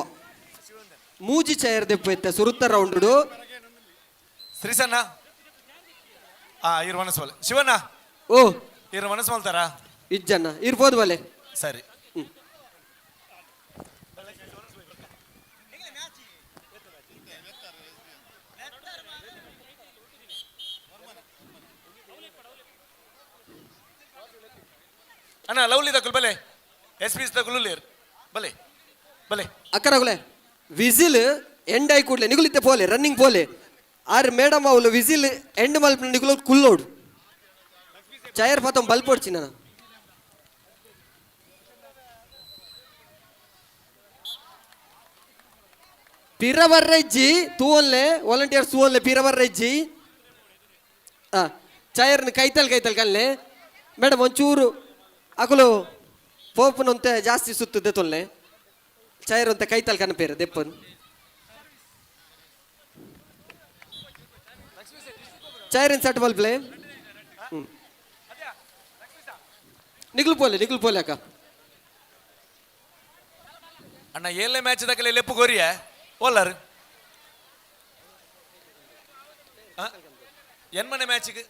ಮೂಜಿ ಚೇರ್ ದೆಪ್ಪ ಇತ್ತ ಸುರುತ ರೌಂಡುಡು. ಶ್ರೀಸಣ್ಣ ಇರ್ ಮನಸ್ಸು ಶಿವಣ್ಣ ಓ ಇರ್ ಮನಸ್ಸು ಮಲ್ತಾರ ಇಜ್ಜಣ್ಣ ಇರ್ಬೋದು ಬಲೆ ಸರಿ. ಅಣ್ಣ ಲವ್ಲಿ ದಕುಲ್ ಬಲೆ ಎಸ್ ಪಿ ದಕುಲ್ ಬಲೆ ಬಲೆ ಅಕ್ಕರಗುಲೆ ವಿಸಿಲ್ ಎಂಡ್ ಆಯಿ ಕೂಡಲೇ ನಿಗುಲಿತ್ತೆ ಪೋಲೆ ರನ್ನಿಂಗ್ ಪೋಲೆ ಆರ್ ಮೇಡಮ್ ಅವಳು ವಿಸಿಲ್ ಎಂಡ್ ಮಲ್ಪ ನಿಗುಲು ಕುಲ್ಲೋಡು ಚೈರ್ ಪಾತಂ ಬಲ್ಪೊಡ್ಚಿ ನಾನು ಪಿರವರ್ರೆಜ್ಜಿ ತೂವನ್ಲೆ ವಾಲಂಟಿಯರ್ಸ್ ತೂವನ್ಲೆ ಪಿರವರ್ರೆಜ್ಜಿ ಚೈರ್ನ ಕೈತಲ್ ಕೈತಲ್ ಕಲ್ಲೆ ಮೇಡಮ್ ಒಂಚೂರು ಅಕುಲು ಪೋಪುನಂತೆ ಜಾಸ್ತಿ ಸುತ್ತದೆ ತೊಲ್ಲೆ ಚೈರ್ ಅಂತ ಕೈತಲ್ ಕನಪೇರು ದೆಪ್ಪನ್ ಚೈರಿನ್ ಸೆಟ್ ಬಲ್ಪ್ಲೆ ನಿಗ್ಲು ಪೋಲೆ ನಿಗ್ಲು ಪೋಲೆ ಅಕ್ಕ. ಅಣ್ಣ ಏಳನೇ ಮ್ಯಾಚ್ ದಕಲೆ ಲೆಪ್ಪು ಕೊರಿಯ ಓಲಾರು ಎನ್ಮನೆ ಮ್ಯಾಚಿಗೆ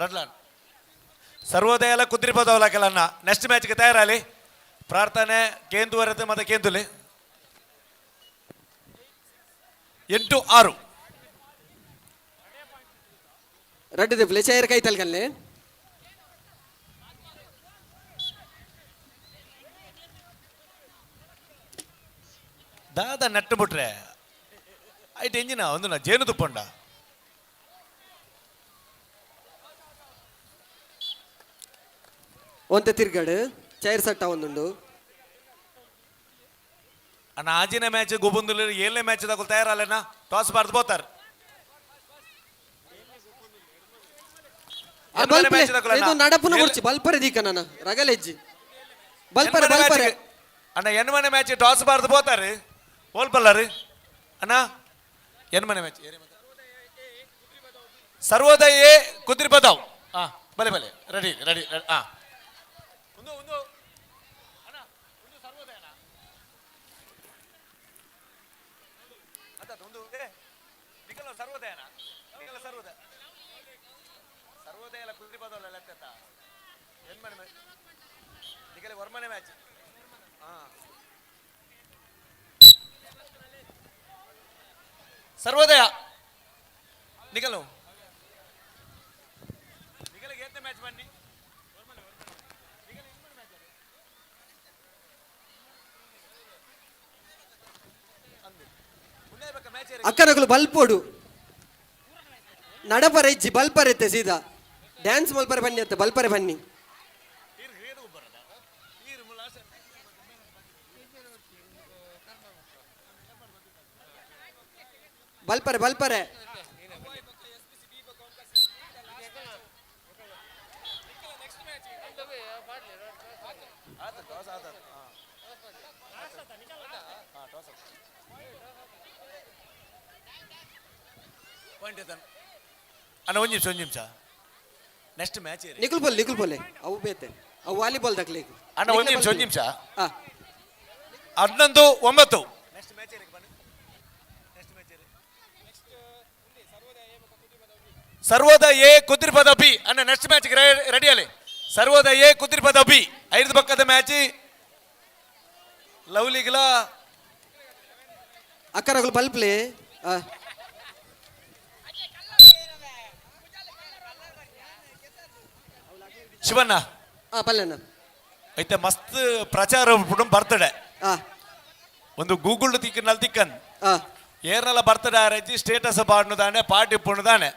ರಡ್ಲಾನ್ ಸರ್ವೋದಯ ಎಲ್ಲ ಕುದ್ರಿಪದವಲ್ಲ ನೆಕ್ಸ್ಟ್ ಮ್ಯಾಚ್ಗೆ ತಯಾರಾಲಿ ಪ್ರಾರ್ಥನೆ ಕೇಂದುವರತೆ ಮತ್ತೆ ಕೇಂದುಲಿ 8-6 ರಡ್ಡು ದೆಪ್ಪಲೆ ಚೈರ್ ಕೈತಲ್ ಕಲ್ಲೆ ದಾದ ನಟ್ಟು ಬಿಟ್ರೆ ಐಟ್ ಎಂಜಿನ ಒಂದು ನಾ ಜೇನು ತುಪ್ಪಂಡ ಒಂತೆ ತಿರ್ಗಾಡು ಚೈರ್ ಸಟ್ಟ ಒಂದುಂಡು. ಅಣ್ಣ ಆಜಿನ ಮ್ಯಾಚ್ ಗೊಬ್ಬೊಂದು ಏಳನೇ ಮ್ಯಾಚ್ ತಗೊಳ್ ತಯಾರಲ್ಲೇನಾ ಟಾಸ್ ಬಾರ್ದು ಬೋತಾರ. ಇದು ನಡಪುನ ಮುರ್ಚಿ ಬಲ್ಪರೆ ದೀಕ ನನ್ನ ರಗಲೆಜ್ಜಿ ಬಲ್ಪರೆ ಬಲ್ಪರೆ ಅಣ್ಣ ಎನ್ಮನೆ ಮ್ಯಾಚ್ ಟಾಸ್ ಬಾರ್ದು ಬೋತಾರೆ ಓಲ್ಪಲ್ಲಾರು ಅಣ್ಣ ಎನ್ಮನೆ ಮ್ಯಾಚ್ ಸರ್ವೋದಯ ಕುದ್ರಿ ಬದಾವ್ ಹಾ ಬಲೆ ಬಲೆ ರೆಡಿ ರೆಡಿ ಹಾ ಸರ್ವೋದಯ ನಿಗಲು ಮ್ಯಾಚ್ ಬನ್ನಿ. ಅಕ್ಕನಕುಲು ಬಲ್ಪೋಡು ನಡಪರ ಇಜ್ಜಿ ಬಲ್ಪರೆತ್ತೆ ಸೀದಾ ಡ್ಯಾನ್ಸ್ ಮಲ್ಪರೆ ಬನ್ನಿ ಅತ್ತ ಬಲ್ಪರೆ ಬನ್ನಿ. ಬಲ್ಪರೆ ಬಲ್ಪರೆ ಅಣ್ಣ ಒಂದು ನಿಮಿಷ, ಒಂದು ನಿಮಿಷ. ನೆಕ್ಸ್ಟ್ ಮ್ಯಾಚ್ ನಿಕುಲ್ ಪೋಲೆ, ನಿಕುಲ್ ಪೋಲೆ ಅವು ಬೇತೆ ಅವು ವಾಲಿಬಾಲ್ ದಕ್ಲೆ. ಅಣ್ಣ ಒಂದು ನಿಮಿಷ, ಒಂದು ನಿಮಿಷ. 11 9. ಸರ್ವೋದಯ ಎ ಕುದ್ರಿಪದ ಬಿ. ಅಣ್ಣ ನೆಕ್ಸ್ಟ್ ಮ್ಯಾಚ್ ರೆಡಿ ಅಲ್ಲಿ. ಸರ್ವೋದಯ ಎ ಕುದ್ರಿಪದ ಬಿ ಐದು ಪಕ್ಕದ ಮ್ಯಾಚ್ ಲವ್ಲಿಗ್ಲ. ಅಕ್ಕನಕುಲು ಬಲ್ಪ್ಲೆ. ಶಿವಣ್ಣ. ಪಲ್ಲಣ್ಣ. ಐತೆ ಮಸ್ತ್ ಪ್ರಚಾರ ಬರ್ತಡೆ. ಒಂದು ಗೂಗಲ್ ತಿಕ್ಕನಲ್ಲಿ ತಿಕ್ಕನ್ ಏರ್ನೆಲ್ಲ ಬರ್ತಡೆ ಆರೈತಿ ಸ್ಟೇಟಸ್ ಬಾಡ್ನುದಾನೆ ಪಾರ್ಟಿ ಪುಣ್ಣುದಾನೆ.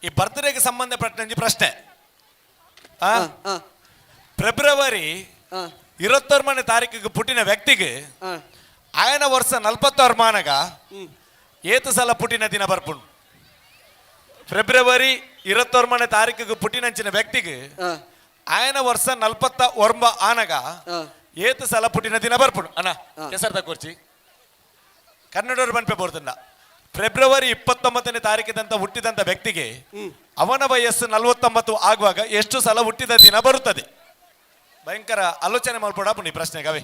ಈ ಬರ್ತ್ಡೇಗೆ ಸಂಬಂಧಪಟ್ಟಂಜಿ ಪ್ರಶ್ನೆ. ಫೆಬ್ರವರಿ 21ನೇ ತಾರೀಕಿಗೆ ಪುಟ್ಟಿನ ವ್ಯಕ್ತಿಗೆ ಆಯನ ವರ್ಷ 46 ಮಾನಗ ಏತು ಸಲ ಪುಟ್ಟಿನ ದಿನ ಬರ್ಪುಂಡು. ಫೆಬ್ರವರಿ 21ನೇ ತಾರೀಕಿಗೆ ಪುಟ್ಟಿನಂಚಿನ ವ್ಯಕ್ತಿಗೆ ಆಯನ ವರ್ಷ 49 ಆನಗ ಏತು ಸಲ ಪುಟ್ಟಿನ ದಿನ ಬರ್ಪುಂಡು. ಅಣ್ಣ ಹೆಸರು ತಕೋರ್ಚಿ ಕನ್ನಡವರು ಬನ್ಪೆ ಬೋರ್ದಂಡ. ಫೆಬ್ರವರಿ 29ನೇ ತಾರೀಕಿದಂತ ಹುಟ್ಟಿದಂತ ವ್ಯಕ್ತಿಗೆ ಅವನ ವಯಸ್ಸು 49 ಆಗುವಾಗ ಎಷ್ಟು ಸಲ ಹುಟ್ಟಿದ ದಿನ ಬರುತ್ತದೆ? ಭಯಂಕರ ಆಲೋಚನೆ ಮಾಡ್ಬೋಡ ಈ ಪ್ರಶ್ನೆಗೆ ಅವೇ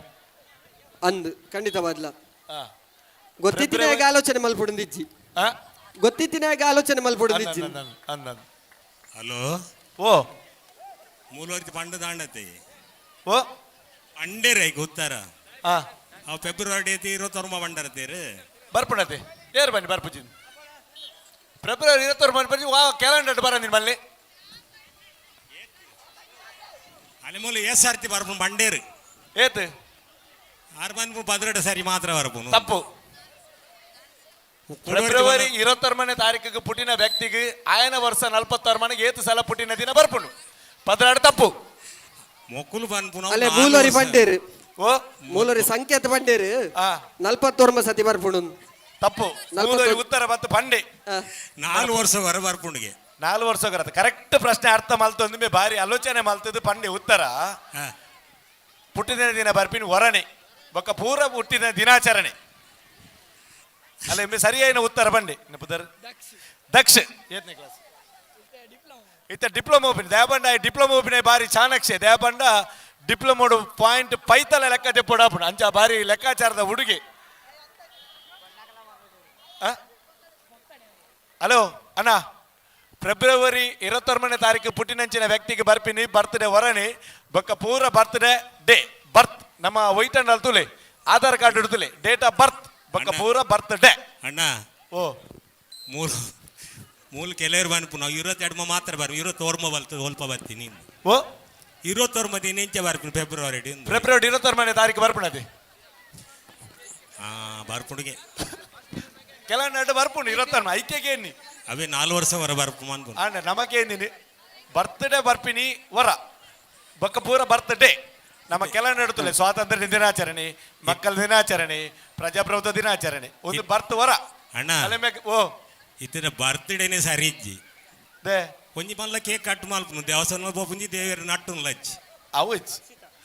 ಅಂದ್ ಖಂಡಿತವಾದ್ಲ ಗೊತ್ತಿತ್ತಿನಾಗ ಆಲೋಚನೆ ಮಲ್ಪುಡುಂದಿಜ್ಜಿ, ಗೊತ್ತಿತ್ತಿನಾಗ ಆಲೋಚನೆ ಮಲ್ಪುಡುಂದಿಜ್ಜಿ. ಹಲೋ ಓ ಮೂಲವರ್ತಿ ಪಂಡ ದಾಂಡತೆ ಓ ಪಂಡೇರ ಐಕ್ ಉತ್ತರ. ಅವು ಫೆಬ್ರವರಿ 21 ಬಂಡರತೇರು ಬರ್ಪುಣತೆ ಏರು ಬನ್ನಿ ಬರ್ಪುಜಿ. ಫೆಬ್ರವರಿ 21 ಬನ್ನಿ ವಾ ಕ್ಯಾಲೆಂಡರ್ ಬರ ನಿಮ್ಮಲ್ಲಿ. ಅಲ್ಲಿ ಮೂಲ ಎಸ್ ಆರ್ತಿ ಬರ್ಪುಣ್ ಬಂಡೇರು ಏತು ಆರು ಬಂದು 12 ಸರಿ ಮಾತ್ರ ಬರ್ಪುನು. ತಪ್ಪು. ಫೆಬ್ರವರಿ 21ನೇ ತಾರೀಕಿಗೆ ಪುಟ್ಟಿನ ವ್ಯಕ್ತಿಗೆ ಆಯನ ವರ್ಷ 46 ಮನೆಗೆ ಏತು ಸಲ ಪುಟ್ಟಿನ ದಿನ ಬರ್ಪುಣು 12 ತಪ್ಪು. ಮೊಕ್ಕುಲು ಬನ್ಪುನ ಅಲ್ಲೇ ಮೂಲರಿ ಬಂಡೇರು ಓ ಮೂಲರಿ ಸಂಕೇತ ಬಂಡೇರು 41 ಸತಿ ಬರ್ಪುಣು. ತಪ್ಪು. ಮೂಲರಿ ಉತ್ತರ ಮತ್ತು ಪಂಡೆ 4 ವರ್ಷ ವರ ಬರ್ಪುಣಿಗೆ 4 ವರ್ಷ ಬರುತ್ತೆ. ಕರೆಕ್ಟ್ ಪ್ರಶ್ನೆ ಅರ್ಥ ಮಲ್ತೊಂದು ಬಾರಿ ಆಲೋಚನೆ ಮಲ್ತದ್ದು ಪಂಡೆ ಉತ್ತರ. ಹುಟ್ಟಿದ ದಿನ ಬರ್ಪಿನ ವರಣೆ ಬೊಕ್ಕ ಪೂರ ಹುಟ್ಟಿದ ದಿನಾಚರಣೆ ಅಲ್ಲ ಎಮ್ಮೆ ಸರಿಯಾದ ಉತ್ತರ ಬಂಡೆ ದಕ್ಷ ಏತನೇ ಕ್ಲಾಸ್ ಇತ್ತ ಡಿಪ್ಲೊಮಾ ಒಪ್ಪಿನ ದಯಾಬಂಡ ಡಿಪ್ಲೊಮಾ ಒಪ್ಪಿನ ಬಾರಿ ಚಾಣಕ್ಷೆ ದಯಾಬಂಡ ಡಿಪ್ಲೊಮೋಡು ಪಾಯಿಂಟ್ ಪೈತಲ ಲೆಕ್ಕ ತೆಪ್ಪುಡಾಪುಣ ಅಂಚ ಬಾರಿ ಲೆಕ್ಕಾಚಾರದ ಹುಡುಗಿ. ಹಲೋ ಅಣ್ಣ ಫೆಬ್ರವರಿ 21ನೇ ತಾರೀಕು ಪುಟ್ಟಿನಂಚಿನ ವ್ಯಕ್ತಿಗೆ ಬರ್ಪಿನಿ ಬರ್ತ್ಡೇ ವರಣಿ ಬೊಕ್ಕ ಪೂರ ಬರ್ತ್ಡೇ ಡೇ ಬರ್ತ್ ನಮ್ಮ ವೈಟ್ ಅಂಡ್ ತುಲೆ ಆಧಾರ್ ಕಾರ್ಡ್ ಇಡ್ತುಲೆ ಡೇಟ್ ಆಫ್ ಬರ್ತ್ ಬೊಕ್ಕ ಪೂರ ಬರ್ತ್ ಡೇ. ಅಣ್ಣ ಓ ಮೂಲ ಮೂಲ ಕೆಲವರು ಬನ್ಪು ನಾವು 22 ಮಾತ್ರ ಬರ್ 21 ಬಲ್ತು ಸ್ವಲ್ಪ ಬರ್ತೀನಿ. ಓ 21 ದಿನ ಇಂಚೆ ಬರ್ಪುನು ಫೆಬ್ರವರಿ ಫೆಬ್ರವರಿ 21ನೇ ತಾರೀಕು ಬರ್ಪುಣದೆ. ಹಾ ಬರ್ಪುಣಿಗೆ ಕೆಲವು ಬರ್ಪುಂಡು 21 ಐಕೆಗೆ ಎನ್ನಿ ಅವೇ 4 ವರ್ಷ ವರ ಬರ್ಪು ಅನ್ಪು. ಅಣ್ಣ ನಮಗೇನಿನಿ ಬರ್ತ್ಡೇ ಬರ್ಪಿನಿ ವರ ಬೊಕ್ಕ ಪೂರ ಬರ್ತ್ಡೇ ನಮ್ಮ ಕೆಲ ನಡುತ್ತಲೆ ಸ್ವಾತಂತ್ರ್ಯ ದಿನಾಚರಣೆ, ಮಕ್ಕಳ ದಿನಾಚರಣೆ, ಪ್ರಜಾಪ್ರಭುತ್ವ ದಿನಾಚರಣೆ ಒಂದು ಬರ್ತ್ ವರ. ಅಣ್ಣ ಓ ಇತ್ತಿನ ಬರ್ತ್ಡೇನೆ ಸರಿ ಇಜ್ಜಿ they ಒಂಜಿ ಮಲ್ಲ ಕೇಕ್ ಕಟ್ ಮಲ್ಪುನು ದೇವಸ್ಥಾನ ಪೋಪುಂಜಿ ದೇವರ ನಟ್ಟು ಲಜ್ಜಿ ಅವು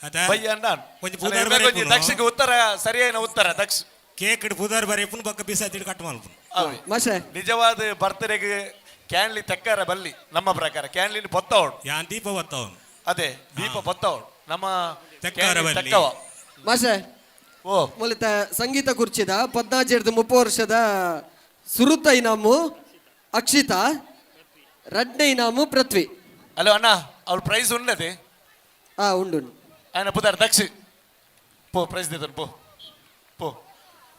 ಅದ ಅಣ್ಣ ಒಂಜಿ ಪುದರ್ ಬರೆಪುನು. ದಕ್ಷಕ್ಕೆ ಉತ್ತರ ಸರಿಯಾದ ಉತ್ತರ ದಕ್ಷ ಕೇಕ್ ಇಡ್ ಪುದರ್ ಬರೆಪುನು ಬೊಕ್ಕ ಬಿಸಾತಿಡ್ ಕಟ್ ಮಲ್ಪುನು. ನಿಜವಾದ ಬರ್ತ್ಡೇಗೆ ಕ್ಯಾನ್ಲಿ ತೆಕ್ಕಾರ ಬಲ್ಲಿ ನಮ್ಮ ಪ್ರಕಾರ ಕ್ಯಾನ್ಲಿ ಬೊತ್ತವಳು ಯಾನ್ ದೀಪ ಬತ್ತವನು ಅದೇ ದೀಪ ಬೊತ್ತವಳು ನಮ್ಮ ತೆಕ್ಕಾರ ಬಲ್ಲಿ. ತೆಕ್ಕವ. ಮಾಷೆ ಓ ಮೂಲತ ಸಂಗೀತ ಕುರ್ಚಿದ 14 30 ವರ್ಷದ ಸುರುತ ಇನಾಮು ಅಕ್ಷಿತಾ, ರಡ್ನೆ ಇನಾಮು ಪೃಥ್ವಿ. ಹಲೋ ಅಣ್ಣ ಅವ್ಳ ಪ್ರೈಸ್ ಉಂಡದೆ? ಹಾ ಉಂಡು ಉಂಡು. ఆయన ಪುದರ್ ದಕ್ಷ ಪೋ ಪ್ರೈಸ್ ದಿತನ್ ಪೋ ಪೋ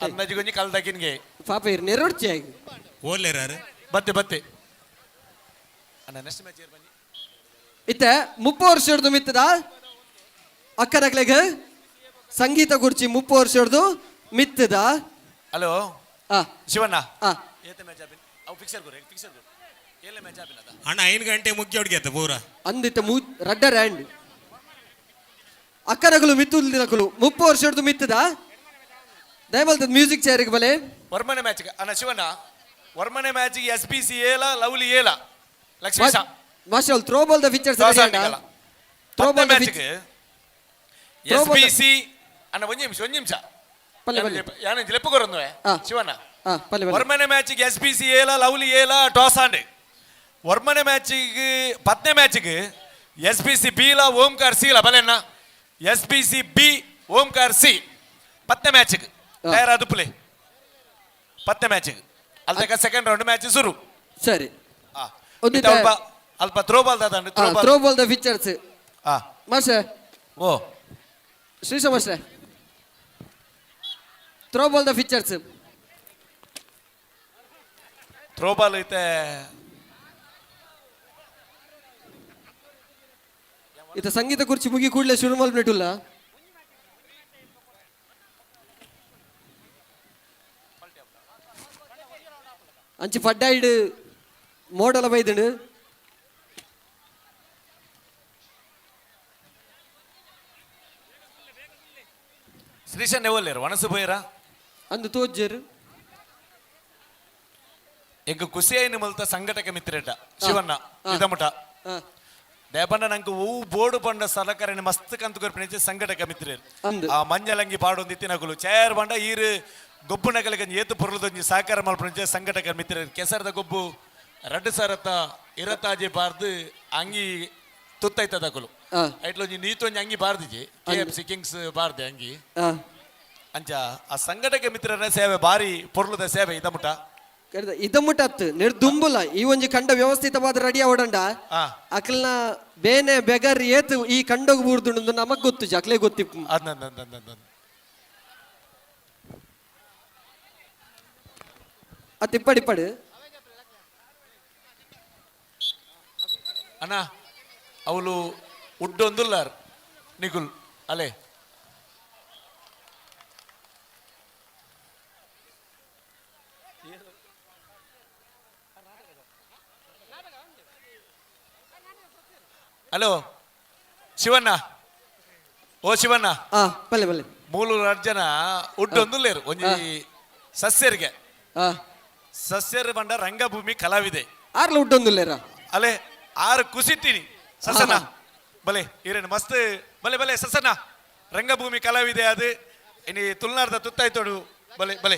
ಅಂದಾಜು ಗೊಂಜಿ ಕಲ್ದಕಿನ್ಗೆ ಪಾಪ ಇರ್ ನೆರೊಡ್ಚಿ ಆಗಿ ಓಲ್ಲೇರಾರು ಬತ್ತೆ ಬತ್ತೆ ಅಣ್ಣ ನೆಕ್ಸ್ಟ್ ಮ್ಯಾಚ್ ಬನ್ನಿ. ಇತ್ತೆ 30 ವರ್ಷದ ಮಿತ್ತದ ಅಕ್ಕನಕ್ಲೆಗ್ ಸಂಗೀತ ಕುರ್ಚಿ 30 ವರ್ಷದ ಮಿತ್ತದ. ಹಲೋ ಶಿವಣ್ಣ, ಅಣ್ಣ 5 ಗಂಟೆ ಮುಖ್ಯ ಹುಡುಗಿ ಆತ ಪೂರ ಅಂದಿತ್ತ ಮೂ ರಡ್ಡರ್ ಆ್ಯಂಡ್ ಅಕ್ಕನಕಲು ಮಿತ್ತುಲ್ದಿನಕಲು 30 ವರ್ಷದ ಮಿತ್ತದ ದಯಮಲ್ತದ ಮ್ಯೂಸಿಕ್ ಚೇರಿಗೆ ಬಲೆ. ವರ್ಮನೆ ಮ್ಯಾಚ್ ಅಣ್ಣ ಶಿವಣ್ಣ, ವರ್ಮನೆ ಮ್ಯಾಚ್ ಎಸ್ ಬಿ ಸಿ ಏಲ ಲವ್ಲಿ ಏಲ Lakshmisha master throw ball the features throw ball match S B C ಅಣ್ಣ ಒಂಜಿ ನಿಮಿಷ ಒಂಜಿ ನಿಮಿಷ ಯಾನ ಲೆಪ್ಪು ಕೊರೊಂದು ಶಿವಣ್ಣ. ವರ್ಮನೆ ಮ್ಯಾಚ್ ಎಸ್ ಬಿ ಸಿ ಏಲ ಲವ್ಲಿ ಏಲ ಟಾಸ್ ಆಂಡ್ ವರ್ಮನೆ ಮ್ಯಾಚಿಗೆ ಪತ್ನೆ ಮ್ಯಾಚಿಗೆ ಎಸ್ ಬಿ ಸಿ ಬಿ ಲ ಓಂಕಾರ ಸಿ ಲ ಬಲೆಣ್ಣ S B C B Omkar C ಪತ್ನೆ ಮ್ಯಾಚಿಗೆ ತಯಾರಾದ ಪುಲೆ ಪತ್ನೆ ಮ್ಯಾಚಿಗೆ ಅಲ್ತಕ ಸೆಕೆಂಡ್ ರೌಂಡ್ ಮ್ಯಾಚ್ ಶುರು. ಸರಿ ಅಲ್ಪ ಥ್ರೋ ಬಾಲ್ ದಾದ throw ball the features. Master O Shreesha master throw ball the features throw ball ಐತೆ ಇತ ಸಂಗೀತ ಕುರ್ಚಿ ಮುಗಿ ಕೂಡಲೇ ಶುರು ಮಲ್ಪನೆಟುಲ್ಲ. ಅಂಚಿ ಪಡ್ಡಾಯಿಡು ಮೋಡಲ ಬೈದುಂಡು. ಶ್ರೀಶನ್ ಎವಲ್ಲೇರು ವನಸು ಪೋಯರ ಅಂದು ತೋಜ್ಜರು ಎಂಕ್ ಖುಷಿಯಾಯಿನ ಮುಲ್ತ ಸಂಘಟಕ ಮಿತ್ರೇಟ ಶಿವಣ್ಣ ಇದಮುಟ ದೇಪಂಡ ನಂಗೆ ಹೂ ಬೋರ್ಡು ಪಂಡ ಸಲಕರಣೆ ಮಸ್ತ್ ಕಂತು ಕೊರ್ಪಿನ ಸಂಘಟಕ ಮಿತ್ರರು ಆ ಮಂಜಲಂಗಿ ಪಾಡೊಂದು ಇತ್ತಿನಕುಲು ಚೇರ್ ಪಂಡ ಈರು ಗೊಬ್ಬು ನಗಲಿಗೆ ಏತು ಪೊರುಲದೊಂಜಿ ಸಹಕಾರ ಮಲ್ಪುನಂಚೆ ಸಂಘಟಕ ಮಿತ್ರರು ಕೆಸರದ ಗೊಬ್ಬು ರಡ್ಡು ಸರತ ಇರತಾಜಿ ಬಾರ್ದು ಅಂಗಿ ತುತ್ತೈತದಕುಲು ಐಟ್ಲೊಂಜಿ ನೀತೊಂಜಿ ಅಂಗಿ ಬಾರ್ದಿಜಿ ಕೆ ಎಫ್ ಸಿ ಕಿಂಗ್ಸ್ ಬಾರ್ದೆ ಅಂಗಿ ಅಂಚ ಆ ಸಂಘಟಕ ಮಿತ್ರರ ಸೇವೆ ಬಾರಿ ಪೊರ್ಲುದ ಸೇವೆ ಇದಮುಟ ಇದಮುಟ ಅತ್ತು ನಿರ್ದುಂಬುಲ ಈ ಒಂಜಿ ಕಂಡ ವ್ಯವಸ್ಥಿತವಾದ ರೆಡಿ ಅವಡಂಡ ಅಕ್ಲ್ನ ಬೇನೆ ಬೆಗರ್ ಏತು ಈ ಕಂಡೋಗ ಬೂರ್ದುಂಡು ನಮಗ್ ಗೊತ್ತು ಅಕ್ಲೆ ಗೊತ್ತಿಪ್ಪು. ಅತ್ತಿಪ್ಪಡಿ ಇಪ್ಪಡು ಅಣ್ಣ ಅವಳು ಉಡ್ಡೊಂದುಲ್ಲಾರ್ ನಿಗುಲ್ ಅಲೆ ಹಲೋ ಶಿವಣ್ಣ ಓ ಶಿವಣ್ಣ ಬಲ್ಲೆ ಬಲ್ಲೆ ಮೂಲೂರು ಅರ್ಜನ ಉಡ್ಡೊಂದುಲ್ಲೇರು ಒಂಜಿ ಸಸ್ಯರಿಗೆ ಸಸ್ಯರು ಬಂಡ ರಂಗಭೂಮಿ ಕಲಾವಿದೆ ಆರ್ಲ ಉಡ್ಡೊಂದುಲ್ಲೇರ ಅಲೆ ಆರು ಕುಸಿತೀನಿ ಸಸನ ಬಲೆ ಈರೇನು ಮಸ್ತ್ ಬಲೆ ಬಲೆ ಸಸನ ರಂಗಭೂಮಿ ಕಲಾವಿದೆ ಅದು ಇನಿ ತುಳುನಾಡ್ದ ತುತ್ತಾಯ್ತೋಡು ಬಲೆ ಬಲೆ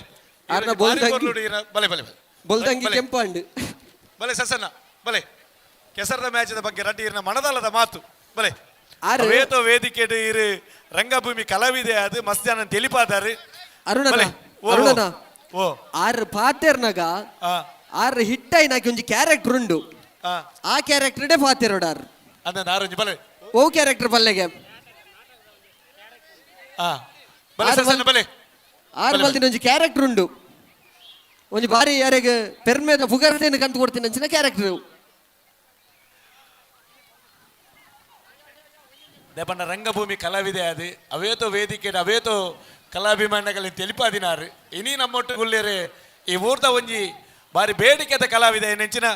ಬಲೆ ಬಲೆ ಬೊಲ್ದಂಗಿ ಕೆಂಪಂಡು ಬಲೆ ಸಸನ ಬಲೆ ಕೆಸರದ ಮ್ಯಾಚದ ಬಗ್ಗೆ ರಡ್ಡಿ ಇರ್ನ ಮನದಲ್ಲದ ಮಾತು ಬಲೆ ವೇತೋ ವೇದಿಕೆ ಇರು ರಂಗಭೂಮಿ ಕಲಾವಿದೆ ಅದು ಮಸ್ತ್ ಜನ ತಿಳಿಪಾದಾರು ಅರುಣ ಅರುಣನ ಓ ಆರು ಪಾತೆರ್ನಗ ಆರು ಹಿಟ್ಟಾಯಿನಾಕಿ ಒಂಜಿ ಕ್ಯಾರೆಕ್ಟರ್ ಉಂಡು ಆ ಕ್ಯಾರೆಕ್ಟರ್ ಪಾತೆರೋಡಾರ್ ಅಂದ ಆರೊಂಜಿ ಬಲೆ ಓ ಕ್ಯಾರೆಕ್ಟರ್ ಬಲ್ಲೆಗೆ ಬಲೆ ಆರು ಬಲ್ದಿನ ಒಂಜಿ ಕ್ಯಾರೆಕ್ಟರ್ ಉಂಡು ಒಂಜಿ ಬಾರಿ ಯಾರಿಗೆ ಪೆರ್ಮೆದ ಪುಗರ್ತೆಯನ್ನು ಕಂತು ಕೊಡ್ತೀನಿ ಅಂಚಿನ ಕ್ಯಾರೆಕ್ಟರ್ ದೇಪಣ್ಣ ರಂಗಭೂಮಿ ಕಲಾವಿದೆ ಅದು ಅವೇತೋ ವೇದಿಕೆ ಅವೇತೋ ಕಲಾಭಿಮಾನಿಗಳಲ್ಲಿ ತಿಳಿಪಾದಿನಾರು ಇನಿ ನಮ್ಮೊಟ್ಟು ಗುಲ್ಲೇರೆ ಈ ಊರ್ದ ಒಂಜಿ ಬಾರಿ ಬೇಡಿಕೆದ ಕಲಾವಿದೆ ನೆಂಚಿನ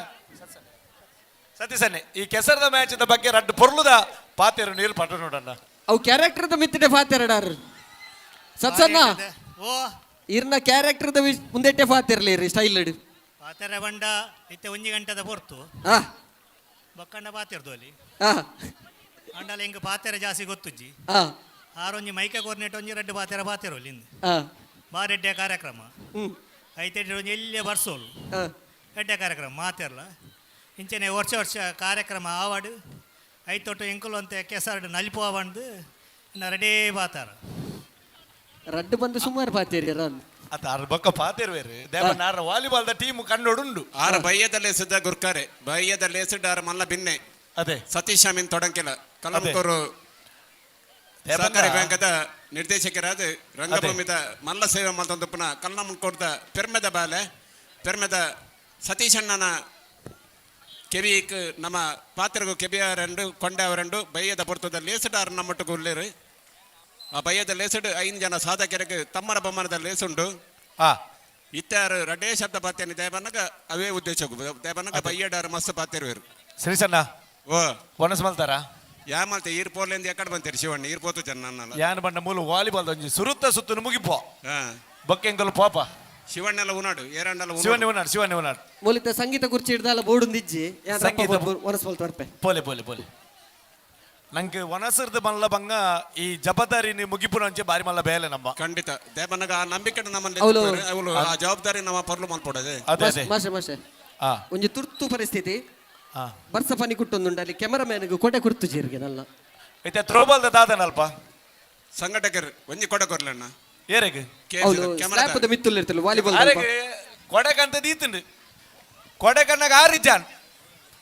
ಸತೀಸನ್ನೆ ಈ ಕೆಸರದ ಮ್ಯಾಚದ ಬಗ್ಗೆ ರಡ್ಡು ಪೊರ್ಲುದ ಪಾತೆರು ನೀರು ಪಟ್ಟು ನೋಡಣ್ಣ ಅವು ಕ್ಯಾರೆಕ್ಟರ್ದ ಮಿತ್ತಿಡೆ ಪಾತೆರಡಾರು ಸತ್ಸನ್ನ ಓ ಇರ್ನ ಕ್ಯಾರೆಕ್ಟರ್ದ ಮುಂದೆಟ್ಟೆ ಪಾತಿರ್ಲಿ ರೀ ಸ್ಟೈಲ್ ಪಾತೆರ ಬಂಡ ಇತ್ತೆ ಒಂಜಿ ಗಂಟೆದ ಪೊರ್ತು ಬಕ್ಕಂಡ ಪಾತಿರ್ದು ಅಲ್ಲಿ ಅಂಡಲ ಹಿಂಗ ಪಾತೆರ ಜಾಸ್ತಿ ಗೊತ್ತುಜ್ಜಿ ಆರೊಂಜಿ ಮೈಕ ಕೋರ್ನೆಟ್ ಒಂಜಿ ರಡ್ಡು ಪಾತೆರ ಪಾತೆರ ಇಂದು ಬಾರೆಡ್ಡೆ ಕಾರ್ಯಕ್ರಮ ಐತೆಡ್ಡೆ ಒಂಜಿ ಎಲ್ಲೇ ಬರ್ಸೋಲು ಎಡ್ಡೆ ಕಾರ್ಯಕ್ರಮ ಮಾತೆರ್ಲ ಇಂಚನೆ ವರ್ಷ ವರ್ಷ ಕಾರ್ಯಕ್ರಮ ಆವಾಡು ಐತೊಟ್ಟು ಎಂಕುಲು ಅಂತ ಕೆಸರಡು ನಲಿಪು ಆವಂದು ಇನ್ನು ರೆಡೇ ಬಾತಾರ ರಡ್ಡು ಬಂದು ಸುಮಾರು ಪಾತೇರಿ ರನ್ ಅತ್ತ ಆರು ಬೊಕ್ಕ ಪಾತೆರ್ವೇರು ದೇವ ಆರ ವಾಲಿಬಾಲ್ the team ಕಣ್ಣೋಡುಂಡು ಆರ ಬಯ್ಯದ ಲೇಸದ ಗುರ್ಕಾರೆ ಬಯ್ಯದ ಲೇಸಡ್ ಆರ ಮಲ್ಲ ಬಿನ್ನೆ ಅದೇ ಸತೀಶ್ ಅಮೀನ್ ತೊಡಂಕೆಲ ಕಲಂಕೂರು ಸಹಕಾರಿ ಬ್ಯಾಂಕದ ನಿರ್ದೇಶಕರಾದ ರಂಗಭೂಮಿದ ಮಲ್ಲ ಸೇವೆ ಮಲ್ತೊಂದುಪ್ಪುನ ಕಲ್ಲಮುನ್ಕೋರ್ದ ಪೆರ್ಮೆದ ಬಾಲೆ ಪೆರ್ಮೆದ ಸತೀಶಣ್ಣನ ಕೆವಿಕ್ ನಮ್ಮ ಪಾತ್ರಗೂ ಕೆಬಿಯಾರಂಡು ಕೊಂಡವರಂಡು ಬಯ್ಯದ ಪೊರ್ತದ ಲೇಸಡಾರ್ ನಮ್ಮೊಟ್ಟಿಗೆ ಉಲ್ಲೇರು. ಆ ಬಯ್ಯದ ಲೇಸಡು 5 ಜನ ಸಾಧಕರಿಗೆ ತಮ್ಮರ ಬೊಮ್ಮನದ ಲೇಸುಂಡು. ಇತ್ತಾರು ರಡೇ ಶಬ್ದ ಪಾತ್ಯನಿ ದೇವನಗ ಅವೇ ಉದ್ದೇಶ ದೇವನಗ ಬಯ್ಯಡಾರು ಮಸ್ತ್ ಪಾತಿರುವರು. ಶ್ರೀಸಣ್ಣ ಓ ಒಣಸ್ ಮಲ್ತಾರ ಯಾ ಮಲ್ತೆ ಈರ್ ಪೋರ್ಲೆಂದು ಎಕ್ಕಡೆ ಬಂತೀರಿ ಶಿವಣ್ಣ ಈರ್ ಪೋತು ಜನ ನನ್ನಲ್ಲ ಯಾನ್ ಬಂಡ ಮೂಲು ವಾಲಿಬಾಲ್ ಒಂಜಿ ಸುರುತ್ತ ಸುತ್ತನು ಮುಗಿಪೋ ಬೊಕ್ಕೆಂಕಲು ಪಾಪ ಶಿವಣ್ಣೆಲ್ಲ ಉನಾಡು ಏರಂಡಲ್ಲ ಶಿವಣ್ಣ ಉನಾಡು ಶಿವಣ್ಣ ಉನಾಡು ಮೂಲಿತ ಸಂಗೀತ ಕುರ್ಚಿ ಹಿಡ್ದಲ್ಲ ಬೋರ್ಡ್ ಸಂಗೀತ ಒನಸ್ ಮಲ್ತ ಬರ್ಪೆ ಪೋಲೆ ಪೋಲೆ ಪೋಲೆ ನಂಗೆ ಒನಸರ್ದು ಮಲ್ಲ ಬಂಗ ಈ ಜವಾಬ್ದಾರಿ ಮುಗಿಪುನ ಅಂಚೆ ಬಾರಿ ಮಲ್ಲ ಬೇಲೆ ನಮ್ಮ ಖಂಡಿತ ದೇವನಗ ಆ ನಂಬಿಕೆ ನಮ್ಮಲ್ಲಿ ಅವ್ಲು- ಅವಳು ಆ ಜವಾಬ್ದಾರಿ ನಮ್ಮ ಪರ್ಲು ಮಲ್ಪಡದೆ ಅದೇ ಅದೇ ಮಾಷೆ ಮಾಷೆ ಒಂಜಿ ತುರ್ತು ಪರಿಸ್ಥಿತಿ ಬರ್ಸ ಪನಿ ಕುಟ್ಟೊಂದುಂಡು ಅಲ್ಲಿ ಕೆಮರಾಮ್ಯಾನ್ಗೆ ಕೊಡೆ ಕುರ್ತು ಜೀರಿಗೆ ನಲ್ಲ ಇತ್ತೆ ಥ್ರೋಬಾಲ್ ದಾದನಲ್ಪ ಸಂಘಟಕರು ಒಂಜಿ ಕೊಡೆ ಕೊರ್ಲಣ್ಣ ಏರೆಗ್ ಹೌದು ಸ್ಲ್ಯಾಪ್ ಮಿತ್ತುಲ್ ಇರ್ತಲ್ಲ ವಾಲಿಬಾಲ್ ಅರೆಗ್ ಕೊಡೆಕಂತ ದೀತುಂಡು ಕೊಡೆಕಣ್ಣಗ ಆರು ಜಾನ್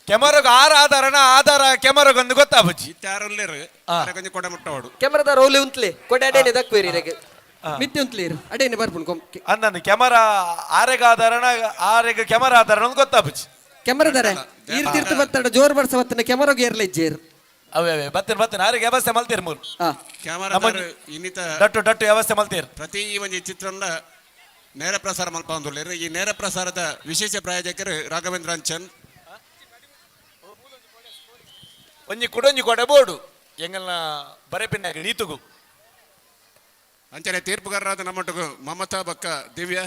ಕೆಮರಗ್ ಆರು ಆಧಾರನ ಆಧಾರ ಕೆಮರಗೊಂದು ಗೊತ್ತಾಬುಜ್ಜಿ ಇತ್ತಾರುಲ್ಲೇರು ಒಂಜಿ ಕೊಡೆ ಮುಟ್ಟವಾಡು ಕೆಮರಾದ ರೋಲೆ ಉಂತ್ಲೆ ಕೊಡೆ ಅಡೇನೆ ದಕ್ವೇರಿ ಇರೆಗ್ ಮಿತ್ತೆ ಉಂತ್ಲೇರು ಅಡೇನೆ ಬರ್ಪುಂಡು ಅಂದಂದು ಕೆಮರಾ ಆರೆಗ್ ಆಧಾರನ ಆರೆಗ್ ಕೆಮರಾ ಆಧಾರನ ಒಂದು ಗೊತ್ತಾಬುಜ್ಜಿ ಕೆಮರಾದಾರೆ ಈರ್ ತಿರ್ತು ಬತ್ತಾಡ ಜೋರ್ ಬರ್ಸ ಬತ್ತನ ಕೆಮರಾಗ್ ಏರ್ಲೆ ಇಜ್ಜೇರು ಅವೇ ಅವೇ ಬತ್ತೇನೆ ಬತ್ತೇನೆ ಆರೆಗ್ ವ್ಯವಸ್ಥೆ ಮಲ್ತೇರು ಮೂರು ಕ್ಯಾಮರಾ ಇನ್ನಿತ ಡಟ್ಟು ಡಟ್ಟು ವ್ಯವಸ್ಥೆ ಮಲ್ತೇರು ಪ್ರತಿ ಒಂಜಿ ಚಿತ್ರದ ನೇರ ಪ್ರಸಾರ ಮಲ್ಪ ಒಂದುಲ್ಲೇರು. ಈ ನೇರ ಪ್ರಸಾರದ ವಿಶೇಷ ಪ್ರಾಯೋಜಕರು ರಾಘವೇಂದ್ರ ಅಂಚನ್. ಒಂಜಿ ಕುಡೊಂಜಿ ಕೊಡೆ ಬೋರ್ಡು ಎಂಗಲ್ನ ಬರೆಪಿನ್ನಾಗ ನೀತುಗು ಅಂಚನೆ ತೀರ್ಪುಗಾರರಾದ ನಮ್ಮೊಟ್ಟಿಗೆ ಮಮತಾ ಬಕ್ಕ ದಿವ್ಯ,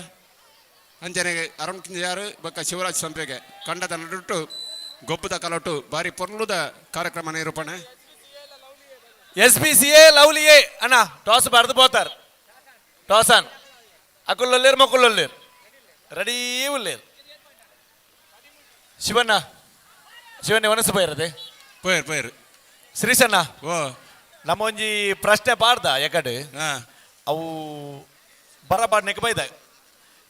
ಅಂಚನೆ ಅರುಣ್ ಕಿಂಜಾರು ಬಕ್ಕ ಶಿವರಾಜ್ ಸಂಪೆಗೆ ಕಂಡದ ನಡುಟ್ಟು ಗೊಬ್ಬದ ಕಲೊಟ್ಟು ಬಾರಿ ಪೊರ್ಲುದ ಕಾರ್ಯಕ್ರಮ ನಿರೂಪಣೆ. S P C A lovely A ಅಣ್ಣ ಟಾಸ್ ಬಾರ್ದು ಪೋತಾರ್ ಟಾಸ್ ಆನ್ ಅಕುಲ್ಲೊಲ್ಲೇರು ಮೊಕ್ಕುಲ್ಲೊಲ್ಲೇರು ರೆಡಿ ಉಲ್ಲೇರು. ಶಿವಣ್ಣ ಶಿವಣ್ಣ ಒನಸು ಪೋಯಿರದೆ ಪೋಯರ್ ಪೋಯರ್ ಶ್ರೀಸಣ್ಣ ಓ ನಮ್ಮ ಒಂಜಿ ಪ್ರಶ್ನೆ ಪಾಡ್ದ ಎಕಡೆ ಅವು ಬರ ಪಾಡ್ನೆಕ್ ಬೈದ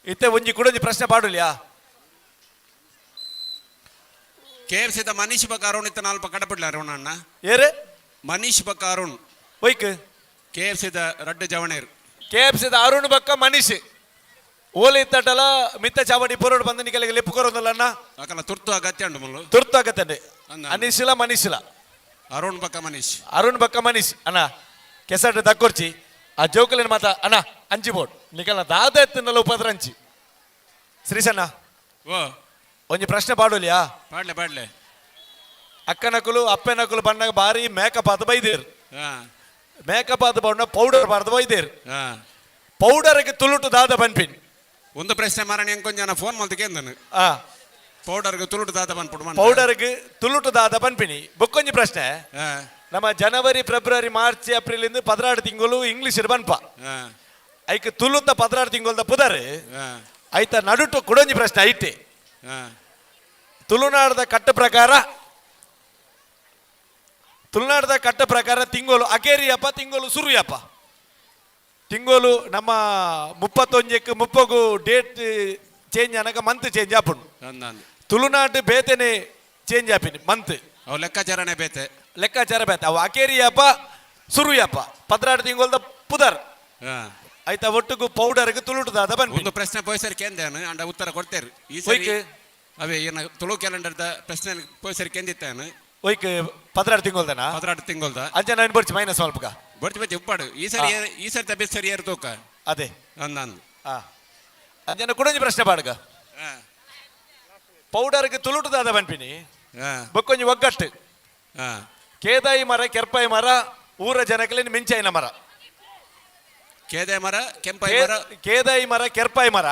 ಇತ್ತೆ ಒಂಜಿ ಕುಡೊಂಜಿ ಪ್ರಶ್ನೆ ಪಾಡುಲಿಯಾ ಕೆ ಎಫ್ ಸಿದ ಮನೀಶ್ ಬಕ್ಕ ಅರುಣ್ ಇತ್ತ ನಾಲ್ಪ ಕಡಪಿಡ್ಲ ಅರುಣ್ ಅಣ್ಣ ಏರು ಮನೀಶ್ ಬಕ್ಕ ಅರುಣ್ ಒಯ್ಕ್ ಕೆ ಎಫ್ ಸಿದ ರಡ್ಡು ಜವಣೇರ್ ಕೆ ಎಫ್ ಸಿದ ಅರುಣ್ ಬಕ್ಕ ಮನೀಶ್ ಓಲಿ ಇತ್ತಟಲ ಮಿತ್ತ ಚಾವಡಿ ಪೊರೋಡು ಬಂದು ನಿಕಲಿಗೆ ಲೆಪ್ಪು ಕೊರೋದಲ್ಲ ಅಣ್ಣ ಅಕಲ ತುರ್ತು ಅಗತ್ಯ ಉಂಡು ಮುಲ್ಲು ತುರ್ತು ಅಗತ್ಯ ಅನೀಶಿಲ ಮನೀಶಿಲ ಅರುಣ್ ಬಕ್ಕ ಮನೀಶ್ ಅರುಣ್ ಬಕ್ಕ ಮನೀಶ್ ಅಣ್ಣ ಕೆಸಟ್ ದಕ್ಕೊರ್ಚಿ ಆ ಜೋಕುಲಿನ ಮಾತ ಅಣ್ಣ ಅಂಚಿ ಬೋರ್ಡ್ ನಿಕಲ್ನ ದಾದ ಎತ್ತಿನಲ್ಲ ಉಪದ್ರ ಅಂಚಿ ಶ್ರೀಸಣ್ಣ ಓ ಒಂಜಿ ಪ್ರಶ್ನೆ ಪಾಡುಲಿಯಾ ಪಾಡ್ಲೆ ಪಾಡ್ಲೆ ಅಕ್ಕನಕುಲು ಅಪ್ಪನಕುಲು ಬಣ್ಣಗ ಬಾರಿ ಮೇಕಪ್ ಆದ ಬೈದೇರು ಮೇಕಪ್ ಆದ ಬಣ್ಣ ಪೌಡರ್ ಬಾರ್ದು ಬೈದೇರು ಪೌಡರ್ಗೆ ತುಳುಟು ದಾದ ಬನ್ಪಿನ್ ಒಂದು ಪ್ರಶ್ನೆ ಮಾರಣ ಎಂಕೊಂಜ ಫೋನ್ ಮಲ್ತಕ್ಕೆ ಪೌಡರ್ಗೆ ತುಳುಟು ದಾದ ಬನ್ಪುಡು ಪೌಡರ್ಗೆ ತುಳುಟು ದಾದ ಬನ್ಪಿನಿ ಬೊಕ್ಕೊಂಜಿ ಪ್ರಶ್ನೆ ನಮ್ಮ January February March April ಇಂದ 16 ತಿಂಗಳು ಇಂಗ್ಲಿಷ್ ಬನ್ಪ ಐಕ್ ತುಳುತ 16 ತಿಂಗಳದ ಪುದರ್ ಐತ ನಡುಟು ಕುಡೊಂಜಿ ಪ್ರಶ್ನೆ ಐತೆ ತುಳುನಾಡದ ಕಟ್ಟ ಪ್ರಕಾರ ತುಳುನಾಡದ ಕಟ್ಟ ಪ್ರಕಾರ ತಿಂಗಳು ಅಕೇರಿಯಪ್ಪ ತಿಂಗಳು ಸುರುಯಪ್ಪ ತಿಂಗಳು ನಮ್ಮ 31ಕ್ಕೆ 30 ಡೇಟ್ ಚೇಂಜ್ ಅನಕ ಮಂತ್ ಚೇಂಜ್ ಆಪುಂಡು ತುಳುನಾಡು ಬೇತೆನೆ ಚೇಂಜ್ ಆಪಿನಿ ಮಂತ್ ಅವು ಲೆಕ್ಕಾಚಾರನೇ ಬೇತೆ ಲೆಕ್ಕಾಚಾರ ಬೇತೆ ಅವು ಅಕೇರಿಯಪ್ಪ ಸುರುಯಪ್ಪ 16 ತಿಂಗಳದ ಪುದರ್ ಆಯ್ತಾ ಒಟ್ಟಿಗೂ ಪೌಡರ್ಗೆ ತುಳುಟುದಾದ ಬನ್ನಿ ಒಂದು ಪ್ರಶ್ನೆ ಪೋಯ್ಸರ್ ಕೇಂದ್ರ ಅಂಡ ಉತ್ತರ ಕೊಡ್ತೇರು ಈ ಸರಿ ಅವೇ ಏನ ತುಳು ಕ್ಯಾಲೆಂಡರ್ದ ಪ್ರಶ್ನೆ ಪೋಯ್ಸರ್ ಕೇಂದಿತ್ತಾನು ಒಯ್ಕ್ 16 ತಿಂಗಳದನ 16 ತಿಂಗಳದ ಅಂಚೆ ನಾನು ಬರ್ಚಿ ಮೈನಸ್ ಸ್ವಲ್ಪ ಬರ್ಚಿ ಬರ್ಚಿ ಉಪ್ಪಾಡು ಈ ಸರಿ ಈ ಸರಿ ತಬ್ಬಿ ಸರಿ ಏರು ತೂಕ ಅದೇ ಅಂದಂದು ಅಂಜನ ಕುಡೊಂಜಿ ಪ್ರಶ್ನೆ ಪಾಡುಗ ಪೌಡರ್ಗೆ ತುಳುಟುದಾದ ಬನ್ಪಿನಿ ಬೊಕ್ಕೊಂಜಿ ಒಗ್ಗಟ್ಟು ಕೇದಾಯಿ ಮರ ಕೆರ್ಪಾಯಿ ಮರ ಊರ ಜನಕ್ಕೆ ಮಿಂಚಾಯಿನ ಮರ ಕೇದಾಯಿ ಮರ ಕೆಂಪಾಯಿ ಮರ ಕೇದಾಯಿ ಮರ ಕೆರ್ಪಾಯಿ ಮರ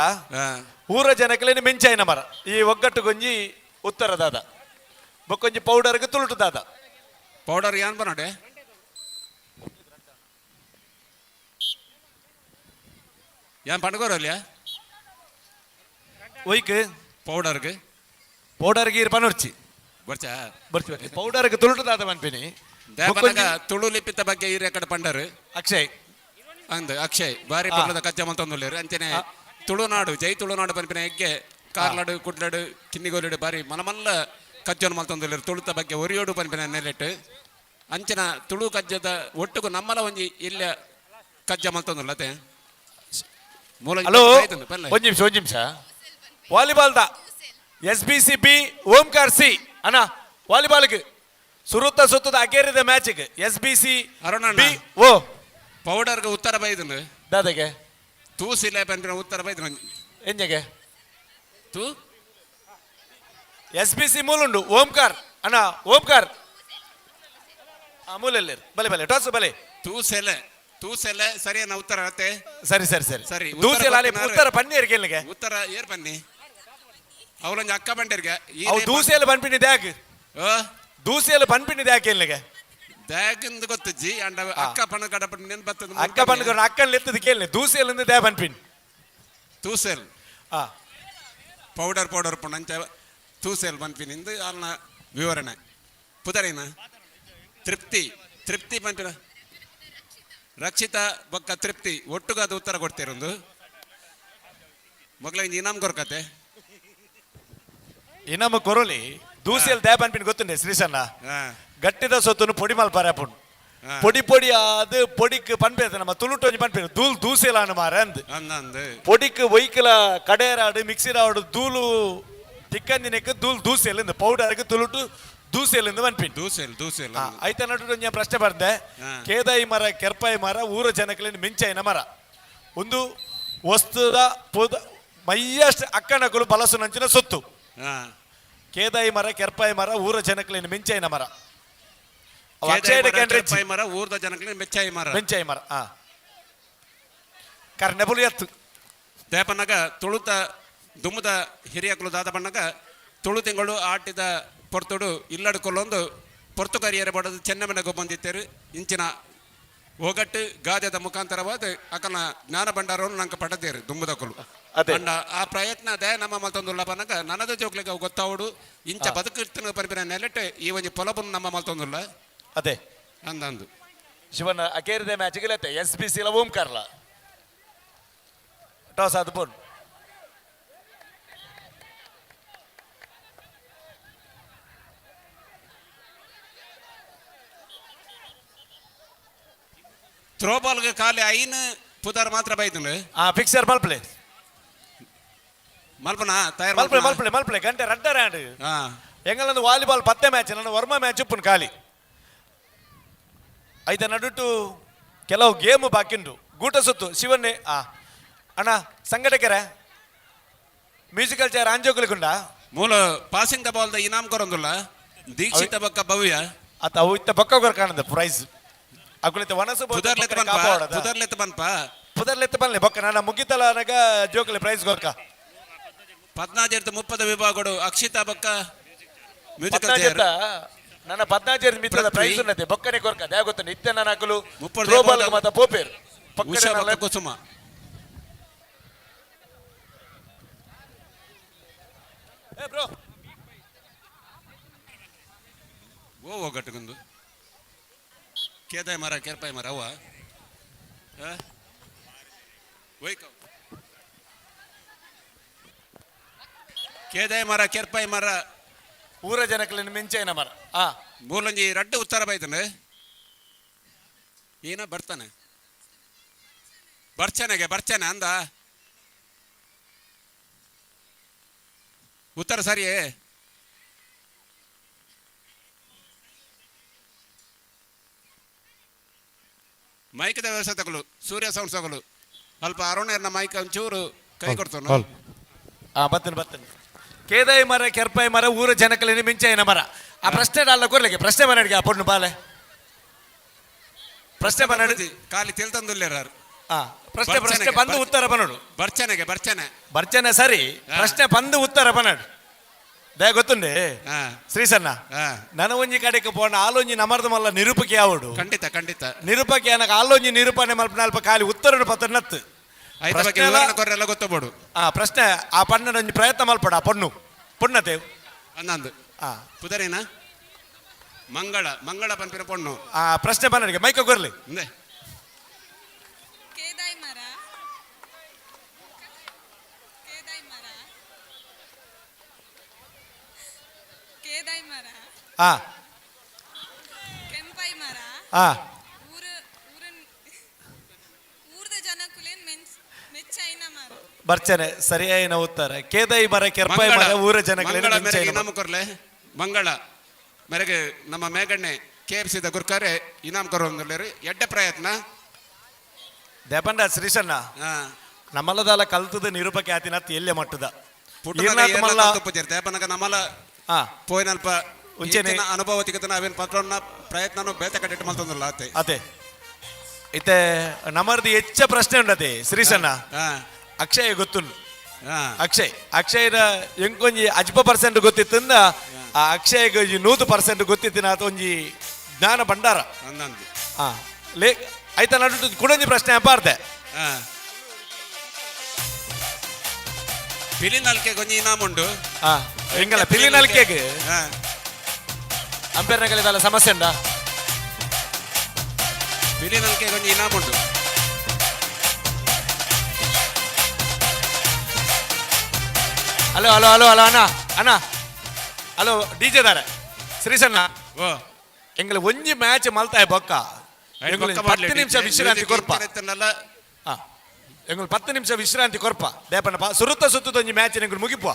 ಊರ ಜನಕ್ಕೆ ಮಿಂಚಾಯಿನ ಮರ ಈ ಒಗ್ಗಟ್ಟು ಗೊಂಜಿ ಉತ್ತರದಾದ ಬೊಕ್ಕೊಂಜಿ ಪೌಡರ್ಗೆ ತುಳುಟುದಾದ ಪೌಡರ್ ಏನ್ ಬನ್ನೋಡೆ ಏನ್ ಪಂಡ್ಗೋರಲ್ಯಾ ಒಯ್ಕ್ ಪೌಡರ್ಗೆ ಪೌಡರ್ಗೆ ಇರ್ ಪನೊರ್ಚಿ ಬರ್ಚಾ ಬರ್ಚಿ ಪೌಡರ್ಗೆ ತುಳುಟುದಾದ ಮನ್ಪಿನಿ ದೇವನಗ ತುಳು ಲಿಪಿತ ಬಗ್ಗೆ ಈ ಕಡೆ ಪಂಡರು ಅಕ್ಷಯ್ ಅಂದ್ ಅಕ್ಷಯ್ ಬಾರಿ ಪರ್ಲದ ಕಜ್ಜ ಮಂತೊಂದುಲ್ಲೇರು ಅಂಚನೆ ತುಳುನಾಡು ಜೈ ತುಳುನಾಡು ಪನ್ಪಿನ ಹೆಗ್ಗೆ ಕಾರ್ಲಾಡು ಕುಡ್ಲಾಡು ಕಿನ್ನಿಗೋಲಿಡು ಬಾರಿ ಮನಮಲ್ಲ ಕಜ್ಜೋನ್ ಮಲ್ತೊಂದುಲ್ಲೇರು ತುಳುತ ಬಗ್ಗೆ ಒರಿಯೋಡು ಪನ್ಪಿನ ನೆಲೆಟ್ ಅಂಚನ ತುಳು ಕಜ್ಜದ ಒಟ್ಟುಗು ನಮ್ಮಲ ಒಂಜಿ ಇಲ್ಲ ಕಜ್ಜ ಮಲ್ತೊಂದುಲ್ಲತೆ ಮೂಲ ಹಲೋ ಒಂದ್ ನಿಮಿಷ ಒಂದ್ ನಿಮಿಷ volleyball the S B C B Omkar C ಅಣ್ಣ ವಾಲಿಬಾಲ್ಗೆ ಸುರುತ್ತ ಸುತ್ತದ ಅಗೇರಿದ ಮ್ಯಾಚ್ಗೆ ಎಸ್ ಬಿ ಸಿ ಅರುಣ ಬಿ ಓ ಪೌಡರ್ಗೆ ಉತ್ತರ ಬೈದನು ದಾದಗೆ ತೂಸಿಲೆ ಪನ್ಪಿನ ಉತ್ತರ ಬೈದನು ಎಂಜಗೆ ತೂ ಎಸ್ ಬಿ ಸಿ ಮೂಲುಂಡು ಓಂಕಾರ್ ಅಣ್ಣ ಓಂಕಾರ್ ಆ ಮೂಲಲ್ಲಿ ಬಲೆ ಬಲೆ ಟಾಸ್ ಬಲೆ ತೂಸೆಲೆ ತೂಸೆಲೆ ಸರಿಯನ್ನ ಉತ್ತರ ಅತ್ತೆ ಸರಿ ಸರಿ ಸರಿ ಸರಿ ದೂಸೆಲೆ ಅಲ್ಲಿ ಉತ್ತರ ಪನ್ನೀರ್ ಕೇಳಿಗೆ ಉತ್ತರ ಏರ್ ಬನ್ನಿ ಅವಳೊಂದು ಅಕ್ಕ ಬಂಡಿರ್ಗೆ ಅವು ದೂಸೆಲೆ ಪನ್ಪಿನಿ ದ್ಯಾಗ್ ದೂಸೆಲೆ ಪನ್ಪಿನಿ ದ್ಯಾಕ್ ಕೇಳಿಗೆ ದ್ಯಾಗಂದು ಗೊತ್ತಜ್ಜಿ ಅಂಡ ಅಕ್ಕ ಪಣ್ಣ ಕಡಪಟ್ಟು ನೆನ್ ಬತ್ತದ ಅಕ್ಕ ಪಣ್ಣ ಅಕ್ಕನ್ ಲೆತ್ತದ ಕೇಳಿ ದೂಸೆಲ್ ದ್ಯಾ ಪನ್ಪಿನಿ ತೂಸೆಲ್ ಆ ಪೌಡರ್ ಪೌಡರ್ ಪುಣಂಚ ತೂಸೆಲ್ ಪನ್ಪಿನಿಂದು ಅಲ್ನ ವಿವರಣೆ ಪುದರೇನ ತೃಪ್ತಿ ತೃಪ್ತಿ ಪಂಪಿನ ರಕ್ಷಿತಾ ಬೊಕ್ಕ ತೃಪ್ತಿ ಒಟ್ಟುಗಾದ ಉತ್ತರ ಕೊಡ್ತಿರೊಂದು ಮೊಗಲ ಇನಾಮ್ ಕೊರ್ಕತೆ ಇನಾಮ ಕೊರಲಿ ದೂಸೆಲ್ ದ್ಯಾ ಪನ್ಪಿನಿ ಗೊತ್ತುಂಡೆ ಶ್ರೀಶಣ್ಣ ಗಟ್ಟಿದ ಸೊತ್ತನ್ನು ಪೊಡಿ ಮಲ್ಪಾರೆ ಪುಣ್ ಪೊಡಿ ಪೊಡಿ ಅದು ಪೊಡಿಕ್ ಪನ್ಪೆ ನಮ್ಮ ತುಳುಟು ಒಂಜಿ ಪನ್ಪೆ ದೂಲ್ ದೂಸೆಲಾನು ಮಾರ ಅಂದ್ ಅಂದಂದು ಪೊಡಿಕ್ ಒಯ್ಕಲ ಕಡೇರಾಡು ಮಿಕ್ಸಿರಾಡು ದೂಲು ತಿಕ್ಕಂದಿನಕ್ಕೆ ದೂಲ್ ದೂಸೆಲ್ ಇಂದು ಪೌಡರ್ಗೆ ತುಳುಟು ದೂಸೆಲ್ ಇಂದು ಪನ್ಪಿನಿ ದೂಸೆಲ್ ದೂಸೆಲ್ ಐತ ನಡು ಒಂಜಿ ಪ್ರಶ್ನೆ ಬರ್ದೆ ಕೇದಾಯಿ ಮರ ಕೆರ್ಪಾಯಿ ಮರ ಊರ ಜನಕ್ಲೇನು ಮಿಂಚಾಯಿನ ಮರ ಒಂದು ವಸ್ತುದ ಪೊದ ಮೈಯಷ್ಟು ಅಕ್ಕನಕುಲು ಬಲಸುನಂಚಿನ ಸೊತ್ತು ಕೇದಾಯಿ ಮರ ಕೆರ್ಪಾಯಿ ಮರ ಊರ ಜನಕ್ಲೇನು ಮಿಂಚಾಯಿನ ಮರ ಅವು ಅಕ್ಷಯ ಕೆರ್ಪಾಯಿ ಮರ ಊರ್ದ ಜನಕ್ಲೇನು ಮೆಚ್ಚಾಯಿ ಮರ ಮೆಂಚಾಯಿ ಮರ ಆ ಕರ್ನೆಬುಲು ಎತ್ತು ದೇಪನಗ ತುಳುತ ದುಮ್ಮದ ಹಿರಿಯಕುಲು ದಾದ ಬಣ್ಣಗ ತುಳು ತಿಂಗಳು ಆಟಿದ ಪೊರ್ತುಡು ಇಲ್ಲಡು ಕೊಲ್ಲೊಂದು ಪೊರ್ತು ಕರಿಯರೆ ಬಡದು ಚೆನ್ನಮನೆಗೆ ಬಂದಿತ್ತೇರು ಇಂಚಿನ ಒಗಟ್ಟು ಗಾದ್ಯದ ಮುಖಾಂತರವಾದ ಅಕಲ್ನ ಜ್ಞಾನ ಭಂಡಾರವನ್ನು ನಂಗೆ ಪಡೆದೇರು ದುಮ್ಮದಕುಲು ಅಂಡ ಆ ಪ್ರಯತ್ನ they ನಮ್ಮ ಮಲ್ತೊಂದುಲ್ಲ ಪನಗ ನನದ ಜೋಕ್ಲಿಗೆ ಅವು ಗೊತ್ತಾವಡು ಇಂಚ ಬದುಕಿರ್ತನ ಪರಿಪಿನ ನೆಲೆಟ್ ಈ ಒಂಜಿ ಪೊಲಬನ್ನು ನಮ್ಮ ಮಲ್ತೊಂದುಲ್ಲ ಅದೇ ಅಂದಂದು ಶಿವನ ಅಕೇರಿದ ಮ್ಯಾಚ್ ಗೆಲ್ಲತ್ತೆ ಎಸ್ ಬಿ ಸಿ ಓಂಕಾರ್ಲ ಟಾಸ್ ಅದು ಬೋನ್ ಥ್ರೋಬಾಲ್ಗೆ ಖಾಲಿ ಐನ್ ಪುದರ್ ಮಾತ್ರ ಬೈತನು ಆ ಫಿಕ್ಸರ್ ಮಲ್ಪ್ಲೆ ಮಲ್ಪನ ತಯಾರು ಮಲ್ಪ್ಲೆ ಮಲ್ಪ್ಲೆ ಮಲ್ಪ್ಲೆ ಗಂಟೆ ರಡ್ಡರ ಆಂಡ್ ಎಂಗಲೊಂದು ವಾಲಿಬಾಲ್ ಪತ್ತೆ ಮ್ಯಾಚ್ ನನ್ನ ವರ್ಮ ಮ್ಯಾಚ್ ಉಪ್ಪುನ್ ಖಾಲಿ ಐದ ನಡುಟು ಕೆಲವು ಗೇಮ್ ಬಾಕಿ ಉಂಟು ಗೂಟ ಸುತ್ತು ಶಿವನ್ನೇ ಆ ಅಣ್ಣ ಸಂಘಟಕರೇ ಮ್ಯೂಸಿಕಲ್ ಚೇರ್ ಆಂಜೋಕುಲಿಗುಂಡ ಮೂಲ ಪಾಸಿಂಗ್ the ball the ಇನಾಮ್ ಕೊರೊಂದುಲ್ಲ ದೀಕ್ಷಿತ ಬೊಕ್ಕ ಭವ್ಯ ಅತ ಅವು ಇತ್ತ ಬೊಕ್ಕ ಕೊರ ಕಾಣದ ಪ್ರೈಸ್ ಅಕುಲಿತ ವನಸು ಪುದರ್ಲೆತ್ ಬನ್ಪ ಪುದರ್ಲೆತ್ ಬನ್ಪ ಪುದರ್ಲೆತ್ ಬನ್ಲೆ ಬೊಕ್ಕ ನನ್ನ ಮುಗಿತಲ ಅನಗ ಜೋಕುಲಿ ಪ್ರೈಸ್ ಕೊರ್ಕ 14 30 ವಿಭಾಗಡು ಅಕ್ಷಿತಾ ಬೊಕ್ಕ ಮ್ಯೂಸಿಕಲ್ ಚೇರ್ ನನ್ನ ಪದ್ನಾಜೇರ್ ಮಿತ್ರದ ಪ್ರೈಸ್ ఉన్నది ಬೊಕ್ಕನೆ ಕೊರ್ಕ they ಗೊತ್ತು ನಿತ್ಯ ನನ್ನ ಅಕುಲು ಥ್ರೋಬಾಲ್ ಮಾತ ಪೋಪೇರ್ ಉಷಾ ಬೊಕ್ಕ ಕುಸುಮ ಏ ಬ್ರೋ ಓ ಒಗ್ಗಟ್ಟುಗೊಂದು ಕೇದಾಯ ಮರ ಕೆರ್ಪಾಯ ಮರ ಅವ್ವ ಒಯ್ಕ ಕೇದಾಯ ಮರ ಕೆರ್ಪಾಯ ಮರ ಊರ ಜನಕ್ಲೆನ್ ಮಿಂಚೈನ ಮರ ಆ ಮೂಲಂಜಿ ರಡ್ಡು ಉತ್ತರ ಬೈತನೆ ಏನ ಬರ್ತಾನೆ ಬರ್ಚನೆಗೆ ಬರ್ಚನೆ ಅಂದ ಉತ್ತರ ಸರಿಯೇ ಮೈಕ್ದ ವ್ಯವಸ್ಥೆ ತಗೊಳ್ಳು ಸೂರ್ಯ ಸೌಂಡ್ ತಗೊಳ್ಳು ಅಲ್ಪ ಅರುಣರ್ನ ಮೈಕ್ ಒಂಚೂರು ಕೈ ಕೊಡ್ತಾನೆ ಆ ಬರ್ತೇನೆ ಬರ್ತೇನೆ ಕೇದಾಯಿ ಮರ ಕೆರ್ಪಾಯಿ ಮರ ಊರ ಜನಕಲಿನ ಮಿಂಚಾಯಿನ ಮರ ಆ ಪ್ರಶ್ನೆ ಅಲ್ಲ ಕೊರ್ಲಿಕ್ಕೆ ಪ್ರಶ್ನೆ ಮರಡಿಗೆ ಆ ಪೊಣ್ಣು ಬಾಲೆ ಪ್ರಶ್ನೆ ಮರಡಿ ಖಾಲಿ ತಿಳ್ತಂದುಲ್ಲೇರಾರು ಆ ಪ್ರಶ್ನೆ ಪ್ರಶ್ನೆ ಬಂದು ಉತ್ತರ ಬನ್ನೋಡು ಬರ್ಚನೆಗೆ ಬರ್ಚನೆ ಬರ್ಚನೆ ಸರಿ ಪ್ರಶ್ನೆ ಬಂದು ಉತ್ತರ ಬನ್ನೋಡು ದಯ ಗೊತ್ತುಂಡೆ ಶ್ರೀಸಣ್ಣ ನನ ಒಂಜಿ ಕಡೆಗೆ ಪೋಣ ಆಲೊಂಜಿ ನಮರ್ದ ಮಲ್ಲ ನಿರೂಪಕಿ ಯಾವಡು ಖಂಡಿತ ಖಂಡಿತ ನಿರೂಪಕಿ ಅನಗ ಆಲೊಂಜಿ ನಿರೂಪಣೆ ಮಲ್ಪ ಅಲ್ಪ ಖಾಲಿ ಉತ್ತರ ಪತ್ರ ನತ್ತು ಐತ ಬಗ್ಗೆ ವಿವರಣೆ ಕೊರ್ರೆಲ್ಲ ಗೊತ್ತಬೋಡು ಆ ಪ್ರಶ್ನೆ ಆ ಪಣ್ಣನ ಒಂಜಿ ಪ್ರಯತ್ನ ಮಲ್ಪಡ ಆ ಪೊಣ್ಣು ಪೊಣ್ಣತೆ ಅನ್ನಂದು ಆ ಪುದರೇನ ಮಂಗಳ ಮಂಗಳ ಪನ್ಪಿನ ಪೊಣ್ಣು ಆ ಪ್ರಶ್ನೆ ಪನ್ನಡಿಗೆ ಮೈಕ ಕೊರ್ಲಿ ಇಂದೆ ಕೇದಾಯಿ ಮರ ಕೇದಾಯಿ ಮರ ಕೇದಾಯಿ ಮರ ಆ ಕೆಂಪಾಯಿ ಮರ ಆ ಊರು ಊರನ್ ಊರ್ದ ಜನಕುಲೇನ್ ಮೆನ್ಸ್ ಮೆಚ್ಚೈನ ಮರ ಬರ್ಚನೆ ಸರಿಯಾಯಿನ ಉತ್ತರ ಕೇದಾಯಿ ಮರ ಕೆರ್ಪಾಯಿ ಮರ ಊರ ಜನಗಳಿಗೆ ಮಂಗಳ ಮೇರೆಗೆ ಇನಾಮು ಕೊರ್ಲೆ ಮಂಗಳ ಮೇರೆಗೆ ನಮ್ಮ ಮೇಗಣ್ಣೆ ಕೆ ಎಫ್ ಸಿದ ಗುರ್ಕಾರೆ ಇನಾಮ್ ಕೊರೊಂದುಲ್ಲೆರ್ ಎಡ್ಡೆ ಪ್ರಯತ್ನ. ದೇಪಂಡ ಶ್ರೀಶಣ್ಣ, ನಮ್ಮಲ್ಲದಾಲ ಕಲ್ತದ ನಿರೂಪಕ ಆತಿನತ್ ಎಲ್ಲೆ ಮಟ್ಟದ ದೇಪನಗ ನಮ್ಮಲ ಪೋಯಿನಲ್ಪ ಉಂಚೆನೆ ಅನುಭವ ತಿಕ್ಕತನ ಅವೇನು ಪತ್ರೊನ್ನ ಪ್ರಯತ್ನ ಬೇತೆ ಕಟ್ಟಿಟ್ಟು ಮಲ್ತೊಂದುಲ್ಲ ಅತ್ತೆ. ಅದೇ ಇತ್ತೆ ನಮ್ಮರ್ದು ಹೆಚ್ಚ ಪ್ರಶ್ನೆ ಉಂಡತೆ ಶ್ರೀಶಣ್ಣ. ಅಕ್ಷಯ್ ಗೊತ್ತುಂಡು. ಅಕ್ಷಯ್ ಅಕ್ಷಯ್ನ ಎಂಕೊಂಜಿ ಅಜ್ಪ ಪರ್ಸೆಂಟ್ ಗೊತ್ತಿತ್ತಂದ ಆ ಅಕ್ಷಯ್ಗೆ ಒಂಜಿ 100% ಗೊತ್ತಿತ್ತಿನ ಆತ ಒಂಜಿ ಜ್ಞಾನ ಭಂಡಾರ. ಲೇ ಆಯ್ತಾ ನಡು ಕುಡೊಂಜಿ ಪ್ರಶ್ನೆ ಅಪಾರ್ದೆ. ಪಿಲಿನಲ್ಕೆ ಗೊಂಜಿ ಇನಾಮ್ ಉಂಡು. ಎಂಗಲ ಪಿಲಿನಲ್ಕೆಗೆ ಅಂಪೇರ್ ನಗಲಿದಲ್ಲ ಸಮಸ್ಯೆ ಉಂಡಾ? ಪಿಲಿನಲ್ಕೆ ಗೊಂಜಿ ಇನಾಮ್ ಉಂಡು. ಹಲೋ ಹಲೋ ಹಲೋ ಹಲೋ ಅಣ್ಣ ಅಣ್ಣ ಹಲೋ ಡಿ ಜೆ ದಾರೆ ಶ್ರೀಸಣ್ಣ ಎಂಗಲ ಒಂಜಿ ಮ್ಯಾಚ್ ಮಲ್ತಾಯ ಬೊಕ್ಕ 10 ನಿಮಿಷ ವಿಶ್ರಾಂತಿ ಕೊರ್ಪ. ಎಂಗಳು 10 ನಿಮಿಷ ವಿಶ್ರಾಂತಿ ಕೊರ್ಪ ದೇಪಣ್ಣ ಸುರುತ್ತ ಸುತ್ತದ ಒಂಜಿ ಮ್ಯಾಚ್ ಎಂಗಳು ಮುಗಿಪುವ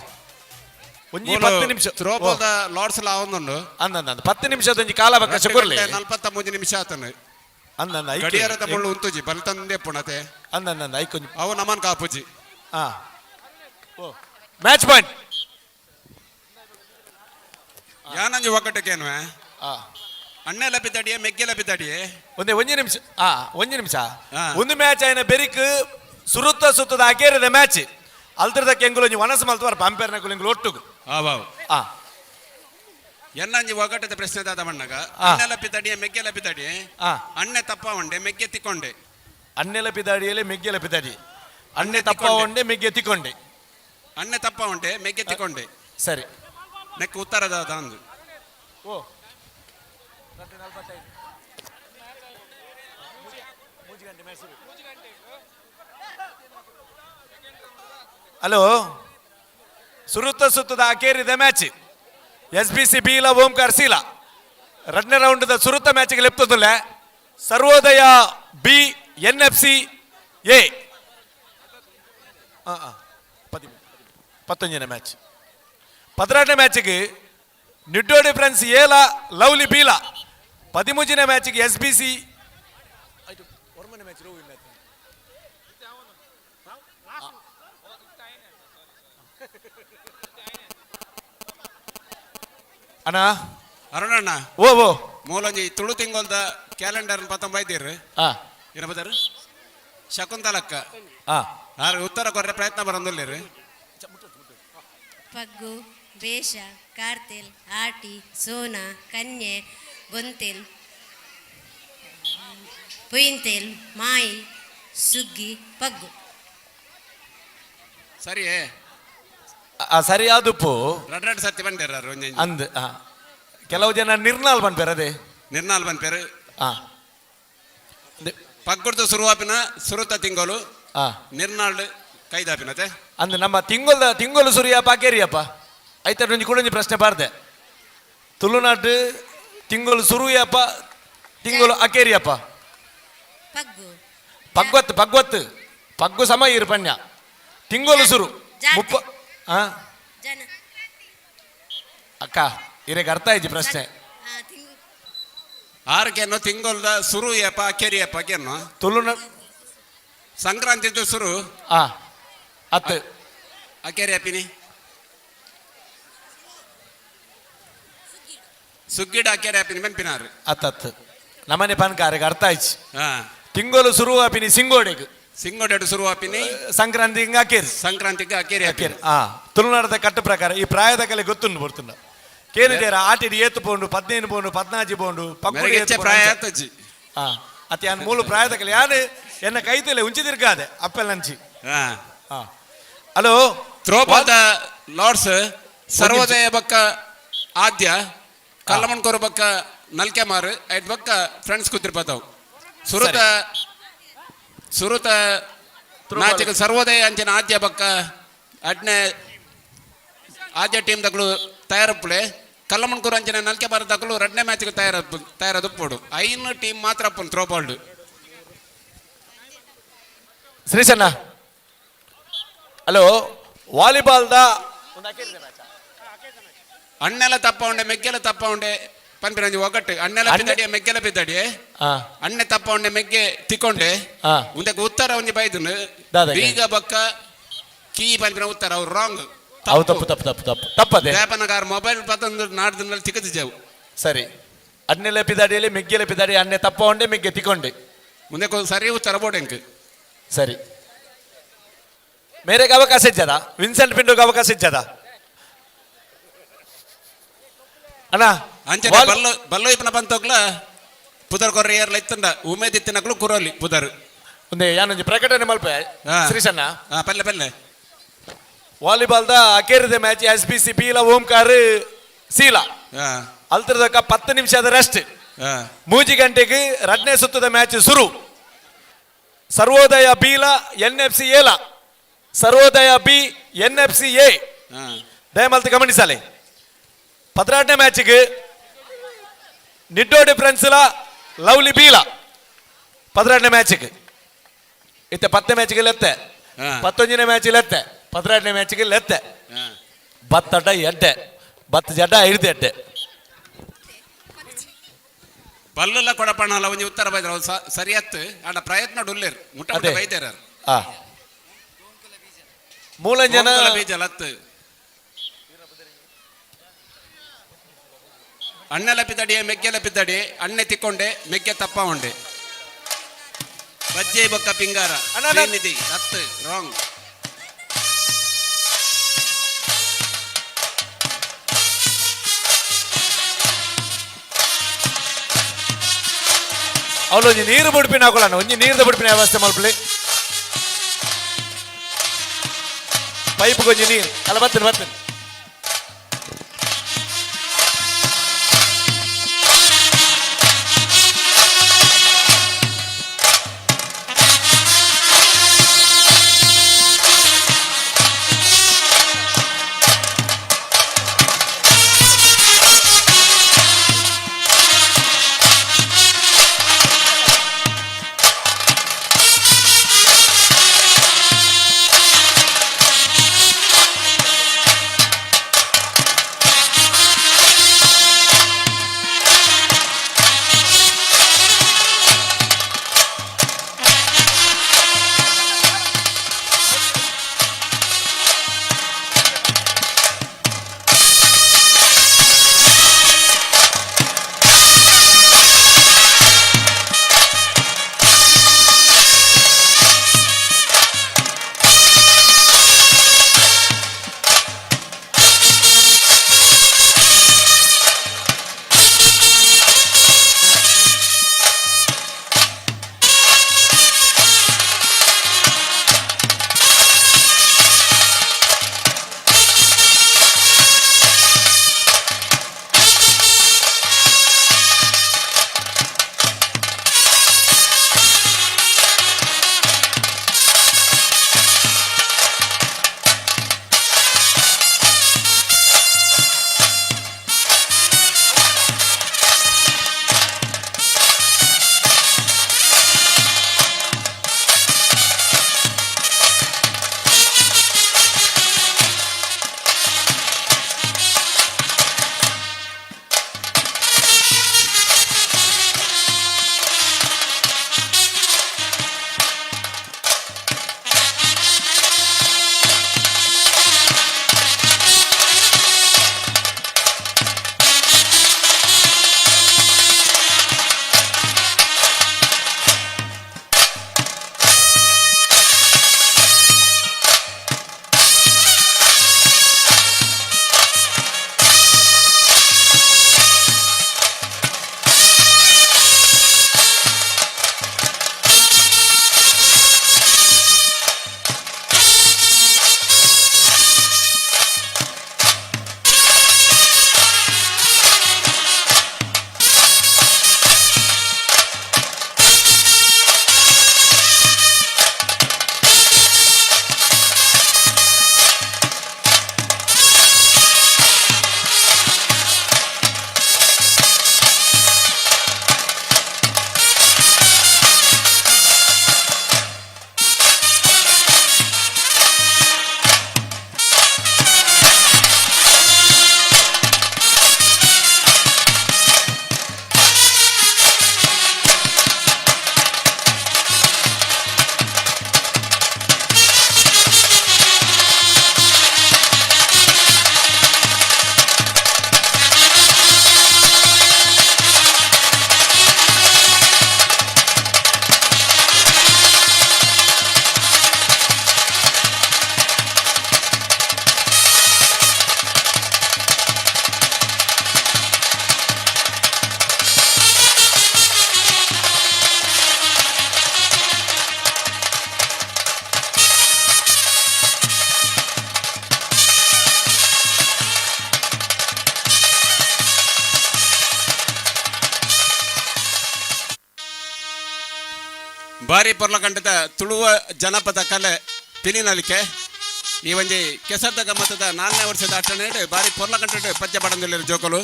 ಒಂಜಿ 10 ನಿಮಿಷ ಥ್ರೋಬಾಲ್ದ ಲಾರ್ಡ್ಸ್ ಲಾ ಒಂದುಂಡು. ಅಂದ 10 ನಿಮಿಷದ ಒಂಜಿ ಕಾಲಾವಕಾಶ ಕೊರ್ಲಿ. 43 ನಿಮಿಷ ಆತನು. ಅಂದ ಗಡಿಯಾರದ ಮುಳ್ಳು ಉಂತುಜಿ ಬಲ್ತಂದೆ ಪುಣತೆ. ಅಂದ ಐಕೊಂಜಿ ಅವು ನಮನ್ ಕಾಪುಜಿ. ಮ್ಯಾಚ್ ಪಾಯಿಂಟ್ ಯಾನಂಜಿ ಒಕ್ಕಟ್ಟಕ್ಕೇನುವೆ ಅಣ್ಣೆ ಲಭಿತಡಿಯೇ ಮೆಗ್ಗೆ ಲಭಿತಡಿಯೇ ಒಂದೇ ಒಂಜಿ ನಿಮಿಷ ಒಂಜಿ ನಿಮಿಷ ಒಂದು ಮ್ಯಾಚ್ ಆಯ್ನ ಬೆರಿಕ್ ಸುರುತ್ತ ಸುತ್ತದ ಅಕೇರಿದ ಮ್ಯಾಚ್ ಅಲ್ತ್ರದಕ್ಕೆ ಎಂಗುಲು ಒಂಜಿ ವನಸ್ ಮಲ್ತವರ್ ಪಂಪೇರ್ನ ಎಂಗುಲು ಒಟ್ಟುಗು. ಎನ್ನಂಜಿ ಒಗಟ್ಟದ ಪ್ರಶ್ನೆ ದಾದ ಮಣ್ಣಗ ಅಣ್ಣೆ ಲಪಿತಡಿಯೇ ಮೆಗ್ಗೆ ಲಪಿತಡಿಯೇ ಅಣ್ಣೆ ತಪ್ಪ ಉಂಡೆ ಮೆಗ್ಗೆ ತಿಕ್ಕೊಂಡೆ. ಅಣ್ಣೆ ಲಪಿದಾಡಿಯಲ್ಲೇ ಮೆಗ್ಗೆ ಲಪಿದಾಡಿ ಅಣ್ಣೆ ತಪ್ಪ ಉಂಡೆ ಮೆಗ್ಗೆ ತಿಕ್ಕೊಂಡೆ. ಅಣ್ಣೆ ತಪ್ಪ ಉಂಡೆ ಮೆಗ್ಗೆ ತಿಕ್ಕೊಂಡೆ. ಸರಿ ನೆಕ್ ಉತ್ತರದ ಅಂದು. ಓ ಹಲೋ ಸುರುತ್ತ ಸುತ್ತದ ಅಕೇರಿದ ಮ್ಯಾಚ್ ಎಸ್ ಬಿ ಸಿ ಬೀಲ ಓಂಕಾರ ಸೀಲ ರಡ್ನೇ ರೌಂಡ್ ಸುರುತ್ತ ಮ್ಯಾಚ್ಗೆ ಲೆಪ್ತದಲ್ಲ Sarvodaya B N F C A 19ನೇ match 16ನೇ ಮ್ಯಾಚ್ಗೆ ನಿಡ್ಡೋಡಿ ಫ್ರೆಂಡ್ಸ್ ಏಲ ಲವ್ಲಿ ಬೀಲ 13ನೇ ಮ್ಯಾಚ್ಗೆ ಎಸ್ ಬಿ ಸಿ ಅಣ್ಣ ಅರುಣಣ್ಣ ಓ ಓ ಮೂಲೊಂಜಿ ತುಳು ತಿಂಗೊಲ್ದ ಕ್ಯಾಲೆಂಡರ್ ಪತ್ತೊಂಬೈದಿರ್ ಏನಬದಾರ ಶಕುಂತಲಕ್ಕ ಆರು ಉತ್ತರ ಕೊರ್ರೆ ಪ್ರಯತ್ನ ಬರಂದುಲ್ಲೇರು. ಪಗ್ಗು ಬೇಷ ಕಾರ್ತೆಲ್ ಆಟಿ ಸೋನಾ ಕನ್ಯೆ ಬೊಂತೆಲ್ ಪುಯಿಂತೆಲ್ ಮಾಯಿ ಸುಗ್ಗಿ ಪಗ್ಗು. ಸರಿಯೇ ಸರಿ ಆದುಪ್ಪು ರಡ್ ರಡ್ ಸತ್ಯ ಬಂದಿರ ಅಂದ್ ಕೆಲವು ಜನ ನಿರ್ನಾಲ್ ಬಂದ್ಪೇರು. ಅದೇ ನಿರ್ನಾಲ್ ಬಂದ್ಪೇರು. ಪಗ್ಗುಡ್ದು ಸುರುವಾಪಿನ ಸುರುತ ತಿಂಗಳು ನಿರ್ನಾಳ್ ಕೈದಾಪಿನತೆ ಅಂದ್ ನಮ್ಮ ತಿಂಗೊಲ್ದ ತಿಂಗಳು ಸುರಿಯಪ್ಪ ಕೇರಿಯಪ್ಪ ಐತ ಒಂಜಿ ಕೂಡ ಒಂಜಿ ಪ್ರಶ್ನೆ ಬಾರ್ದೆ. ತುಳುನಾಡು ತಿಂಗಳು ಸುರುಯಪ್ಪ ತಿಂಗಳು ಅಕೇರಿಯಪ್ಪ. ಪಗ್ಗು ಪಗ್ವತ್ ಪಗ್ವತ್ ಪಗ್ಗು ಸಮ ಇರು ಪಣ್ಯ ತಿಂಗಳು ಸುರು ಮುಪ್ಪ ಅಕ್ಕ ಇರಕ್ಕೆ ಅರ್ಥ ಆಯ್ತು ಪ್ರಶ್ನೆ. ಆರಕ್ಕೇನು ತಿಂಗೊಲ್ದ ಸುರು ಯಪ್ಪ ಅಕ್ಕೇರಿಯಪ್ಪ ಕೇನು ತುಳುನಾಡು ಸಂಕ್ರಾಂತಿ ಸುರು ಅತ್ತು ಅಕ್ಕೇರಿ ಅಪ್ಪಿನಿ ಸುಗ್ಗಿಡ ಅಕ್ಕೇರಿ ಅಪ್ಪಿನಿ ಮೆನ್ಪಿನಾರು ಅತ್ತತ್ತು ನಮ್ಮನೆ ಪನ್ಕಾರಿಗೆ ಅರ್ಥ ಆಯ್ತು. ತಿಂಗಳು ಸುರು ಅಪಿನಿ ಸಿಂಗೋಡೆಗೆ ಸಿಂಗೋಡೆ ಸುರು ಅಪಿನಿ ಸಂಕ್ರಾಂತಿ ಅಕ್ಕೇರಿ ಸಂಕ್ರಾಂತಿಗೆ ಅಕ್ಕೇರಿ ಅಕ್ಕೇರಿ. ತುಳುನಾಡದ ಕಟ್ಟು ಪ್ರಕಾರ ಈ ಪ್ರಾಯದ ಕಲೆ ಗೊತ್ತುಂಡು ಬರ್ತುಂಡ ಕೇಳಿದೇರ ಆಟಿಡಿ ಏತು ಪೋಂಡು 15 ಪೋಂಡು 14 ಪೋಂಡು ಪ್ರಾಯ ಅತಿ ಅನ್ ಮೂಲು ಪ್ರಾಯದ ಕಲೆ ಯಾರು ಎನ್ನ ಕೈತಲೆ ಉಂಚಿ ತಿರ್ಗಾದೆ ಅಪ್ಪೆಲ್ ನಂಚಿ. ಹಲೋ ಥ್ರೋಬಾಲ್ದ ಲಾರ್ಡ್ಸ್ ಸರ್ವೋದಯ ಬಕ್ಕ ಆದ್ಯ ಕಲ್ಲಮಣ್ಕೋರು ಬಕ್ಕ ನಲ್ಕೆ ಮಾರು ಐದು ಬಕ್ಕ ಫ್ರೆಂಡ್ಸ್ ಕೂತಿರ್ಪತಾವ್ ಸುರುತ ಸುರುತ ಮ್ಯಾಚ್ ಸರ್ವೋದಯ ಅಂಚಿನ ಆದ್ಯ ಬಕ್ಕ ಅಡ್ನೆ ಆದ್ಯ ಟೀಮ್ ದಗಳು ತಯಾರಪ್ಪಳೆ ಕಲ್ಲಮಣ್ಕೂರು ಅಂಚಿನ ನಲ್ಕೆ ಬಾರ ದಗಳು ರಡ್ನೆ ಮ್ಯಾಚ್ಗೆ ತಯಾರದುಪ್ಪೋಡು 5 ಟೀಮ್ ಮಾತ್ರ ಅಪ್ಪನ್ ಥ್ರೋಬಾಲ್ಡ್. ಶ್ರೀಸಣ್ಣ ಹಲೋ ವಾಲಿಬಾಲ್ದ ಅಣ್ಣೆಲ ತಪ್ಪ ಉಂಡೆ ಮೆಗ್ಗೆಲ ತಪ್ಪ ಉಂಡೆ ಪನ್ಪಿನ ಒಗಟ್ಟು. ಅಣ್ಣೆಲ ಪಿದಡಿಯ ಮೆಗ್ಗೆಲ ಪಿದಡಿಯೆ ಅಣ್ಣೆ ತಪ್ಪ ಉಂಡೆ ಮೆಗ್ಗೆ ತಿಕೊಂಡೆ ಉಂದಕ್ಕೆ ಉತ್ತರ ಒಂಜಿ ಬೈದನು ಬೀಗ ಬೊಕ್ಕ ಕೀ ಪನ್ಪಿನ ಉತ್ತರ ಅವ್ರು ರಾಂಗ್. ಅವು ತಪ್ಪು ತಪ್ಪು ತಪ್ಪು ತಪ್ಪು ತಪ್ಪದೆ ದೇಪನಗಾರ ಮೊಬೈಲ್ ಪತಂದು ನಾಡ್ದಿನಲ್ಲಿ ತಿಕ್ಕದಿಜಾವು. ಸರಿ, ಅಣ್ಣೆಲ ಪಿದಾಡಿಯಲ್ಲಿ ಮೆಗ್ಗೆಲ ಪಿದಾಡಿ ಅಣ್ಣೆ ತಪ್ಪ ಉಂಡೆ ಮೆಗ್ಗೆ ತಿಕೊಂಡೆ ಮುಂದೆ ಸರಿ ಉತ್ತರ ಬೋಡೆಂಕ್. ಸರಿ, ಮೇರೆಗೆ ಅವಕಾಶ ಇಜ್ಜದ, ವಿನ್ಸೆಂಟ್ ಪಿಂಡೋಗೆ ಅವಕಾಶ ಇಜ್ಜದ ಅಣ್ಣ. ಅಂಚನೆ ಬಲ್ಲು ಬಲ್ಲು ಇಪ್ಪನ ಬಂತೋಗ್ಲ ಪುದರ್ ಕೊರ್ರ ಏರ್ಲ ಇತ್ತಂಡ ಉಮೇದ್ ಇತ್ತಿನಕ್ಲು ಕುರೋಲಿ ಪುದರ್. ಒಂದೇ ಯಾನೊಂಜಿ ಪ್ರಕಟಣೆ ಮಲ್ಪೆ ಶ್ರೀಶಣ್ಣ. ಪಲ್ಲೆ ಪಲ್ಲೆ. Volleyball the ಅಕೇರಿದ match S B C ಬೀಲ ಓಂಕಾರ ಸೀಲಾ ಅಲ್ತರದಕ್ಕ 10 ನಿಮಿಷದ ರೆಸ್ಟ್. 3 ಗಂಟೆಗೆ ರಡ್ನೇ ಸುತ್ತದ ಮ್ಯಾಚ್ ಶುರು. ಸರ್ವೋದಯ ಬೀಲ ಎನ್ ಎಫ್ ಸಿ ಏಲ, Sarvodaya B N F C A. ದಯಮಲ್ತು ಗಮನಿಸಲಿ. 16ನೇ ಮ್ಯಾಚ್ಗೆ ನಿಡ್ಡೋ ಡಿಫರೆನ್ಸ್ಲ ಲವ್ಲಿ ಬೀಲ 16ನೇ ಮ್ಯಾಚ್ಗೆ. ಇತ್ತೆ 10ನೇ ಮ್ಯಾಚ್ಗೆ ಲೆತ್ತೆ, 11ನೇ ಮ್ಯಾಚ್ ಲೆತ್ತೆ, 16ನೇ ಮ್ಯಾಚ್ಗೆ ಲೆತ್ತೆ. ಬತ್ತಡ ಎಡ್ಡೆ ಬತ್ತ ಜಡ್ಡ ಐದು ಎಡ್ಡೆ. ಬಲ್ಲೆಲ್ಲ ಕೊಡಪಣ್ಣಲ್ಲ ಒಂಜಿ ಉತ್ತರ ಬೈದ್ರ ಅವು ಸರಿಯತ್ತು ಆಂಡ ಪ್ರಯತ್ನ ಡುಲ್ಲೇರ್ ಮುಟ್ಟ ಮುಟ್ಟ ಬೈದೇರ. ಮೂಲಂಜನ ಬೀಜಲತ್ತು ಅಣ್ಣಲ ಪಿದಡಿಯೆ ಮೆಗ್ಗೆಲ ಪಿದಡಿ ಅಣ್ಣೆ ತಿಕ್ಕೊಂಡೆ ಮೆಗ್ಗೆ ತಪ್ಪ ಉಂಡೆ ಬಜ್ಜೆ ಬೊಕ್ಕ ಪಿಂಗಾರ ಶ್ರೀನಿಧಿ ಹತ್ತು ರಾಂಗ್. ಅವಳು ಒಂಜಿ ನೀರು ಬುಡ್ಪಿನ ಹಾಕೊಳ್ಳೋಣ, ಒಂಜಿ ನೀರ್ದ ಬುಡ್ಪಿನ ವ್ಯವಸ್ಥೆ ಮಲ್ಪಲಿ. ಪೈಪ್ ಒಂಜಿ ನೀರು ಅಲ್ಲ ಬರ್ತೇನೆ ಬರ್ತೇನೆ. ಬಾರಿ ಪೊರ್ಲಕಂಡದ ತುಳುವ ಜನಪದ ಕಲೆ ಪಿಲಿನಲಿಕೆ ಈ ಒಂಜಿ ಕೆಸರ್ದ ಗಮ್ಮತ್ತದ 4ನೇ ವರ್ಷದ ಅಟ್ಟಣೆ ಬಾರಿ ಪೊರ್ಲಕಂಠ ಪದ್ಯ ಪಡಂದಿಲ್ಲ ಜೋಕುಲು.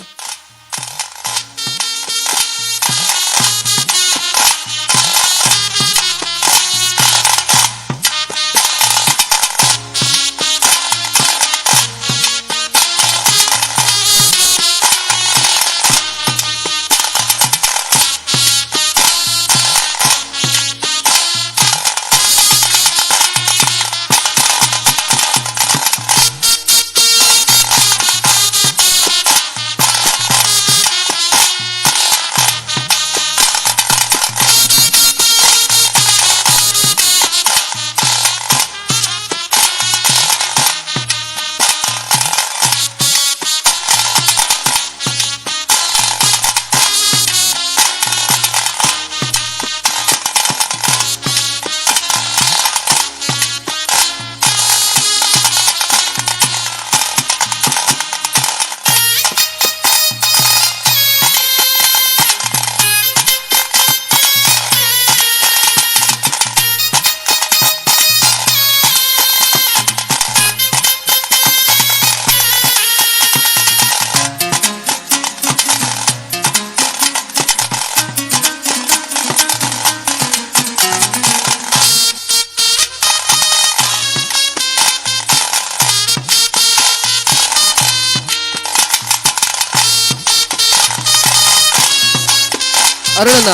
ಅರುಣಣ್ಣ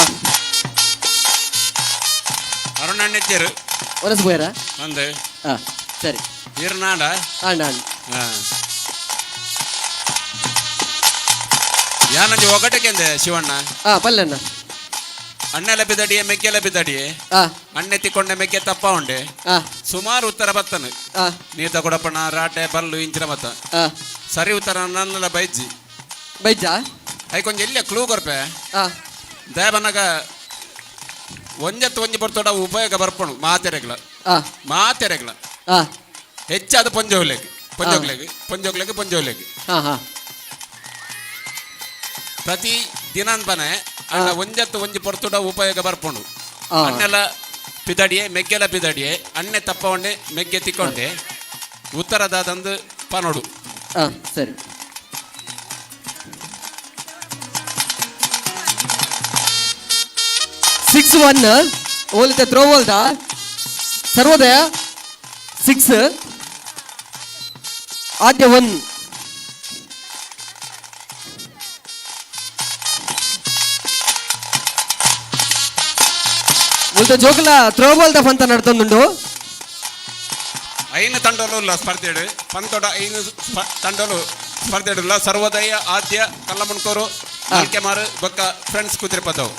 ಅರುಣಣ್ಣ ಇದ್ದೀರು ಒನಸ್ ಬೋಯರ ಅಂದು ಹಾಂ ಸರಿ ಇರ್ನಾಡ ಆಂಡ ಆಂಡ್ ಯಾನಂಜಿ ಒಗಟಕ್ಕೆಂದೆ ಶಿವಣ್ಣ. ಹಾಂ ಪಲ್ಲಣ್ಣ. ಅಣ್ಣೆಲ ಬಿದ್ದಡಿಯೆ ಮೆಗ್ಗೆಲ ಬಿದ್ದಡಿಯೆ ಅಣ್ಣೆ ತಿಕ್ಕೊಂಡೆ ಮೆಗ್ಗೆ ತಪ್ಪ ಉಂಡೆ ಸುಮಾರು ಉತ್ತರ ಬತ್ತನು ನೀತ ಕೊಡಪಣ ರಾಟೆ ಬಲ್ಲು ಇಂಚಿನ ಬತ್ತ ಸರಿ ಉತ್ತರ ನನ್ನೆಲ್ಲ ಬೈಜ್ಜಿ ಬೈಜಾ ಐಕೊಂಜ ಎಲ್ಲ ಕ್ಲೂ ಕೊರ್ಪೆ ದಯಬನ್ನಾಗ ಒಂಜತ್ತು ಒಂಜಿ ಬರ್ತೋಡ ಉಪಯೋಗ ಬರ್ಪಣು ಮಾತೆರೆಗ್ಲ ಮಾತೆರೆಗ್ಲ ಹೆಚ್ಚಾದ ಪೊಂಜೋಗ್ಲೆಗ್ ಪೊಂಜೋಗ್ಲೆಗ್ ಪೊಂಜೋಗ್ಲೆಗ್ ಪೊಂಜೋಗ್ಲೆಗ್ ಪ್ರತಿ ದಿನ ಬನೆ ಅಣ್ಣ ಒಂಜತ್ತು ಒಂಜಿ ಪೊರ್ತುಡ ಉಪಯೋಗ ಬರ್ಪುಂಡು. ಅಣ್ಣೆಲ್ಲ ಪಿದಡಿಯೆ ಮೆಗ್ಗೆಲ ಪಿದಡಿಯೆ ಅಣ್ಣೆ ತಪ್ಪವಂಡೆ ಮೆಗ್ಗೆ ತಿಕ್ಕೊಂಡೆ ಉತ್ತರದಾದಂದು ಪನೋಡು. ಸರಿ ಸಿಕ್ಸ್ ಒನ್ ಓಲಿತ ಥ್ರೋ ಬೋಲ್ದ ಸರ್ವೋದಯ 6 ಆದ್ಯ 1 ಮುಲ್ತ ಜೋಕುಲ ಥ್ರೋ ಬಾಲ್ the ಪಂತ ನಡ್ತೊಂದುಂಡು. 5 ತಂಡಲು ಸ್ಪರ್ಧೆಡು ಪಂತೊಡ 5 ತಂಡಲು ಸ್ಪರ್ಧೆಡುಲ್ಲ ಸರ್ವೋದಯ ಆದ್ಯ ಕಲ್ಲಮುಣ್ಕೋರು ನಾಲ್ಕೆಮಾರು ಬೊಕ್ಕ ಫ್ರೆಂಡ್ಸ್ ಕುದುರೆಪದವು.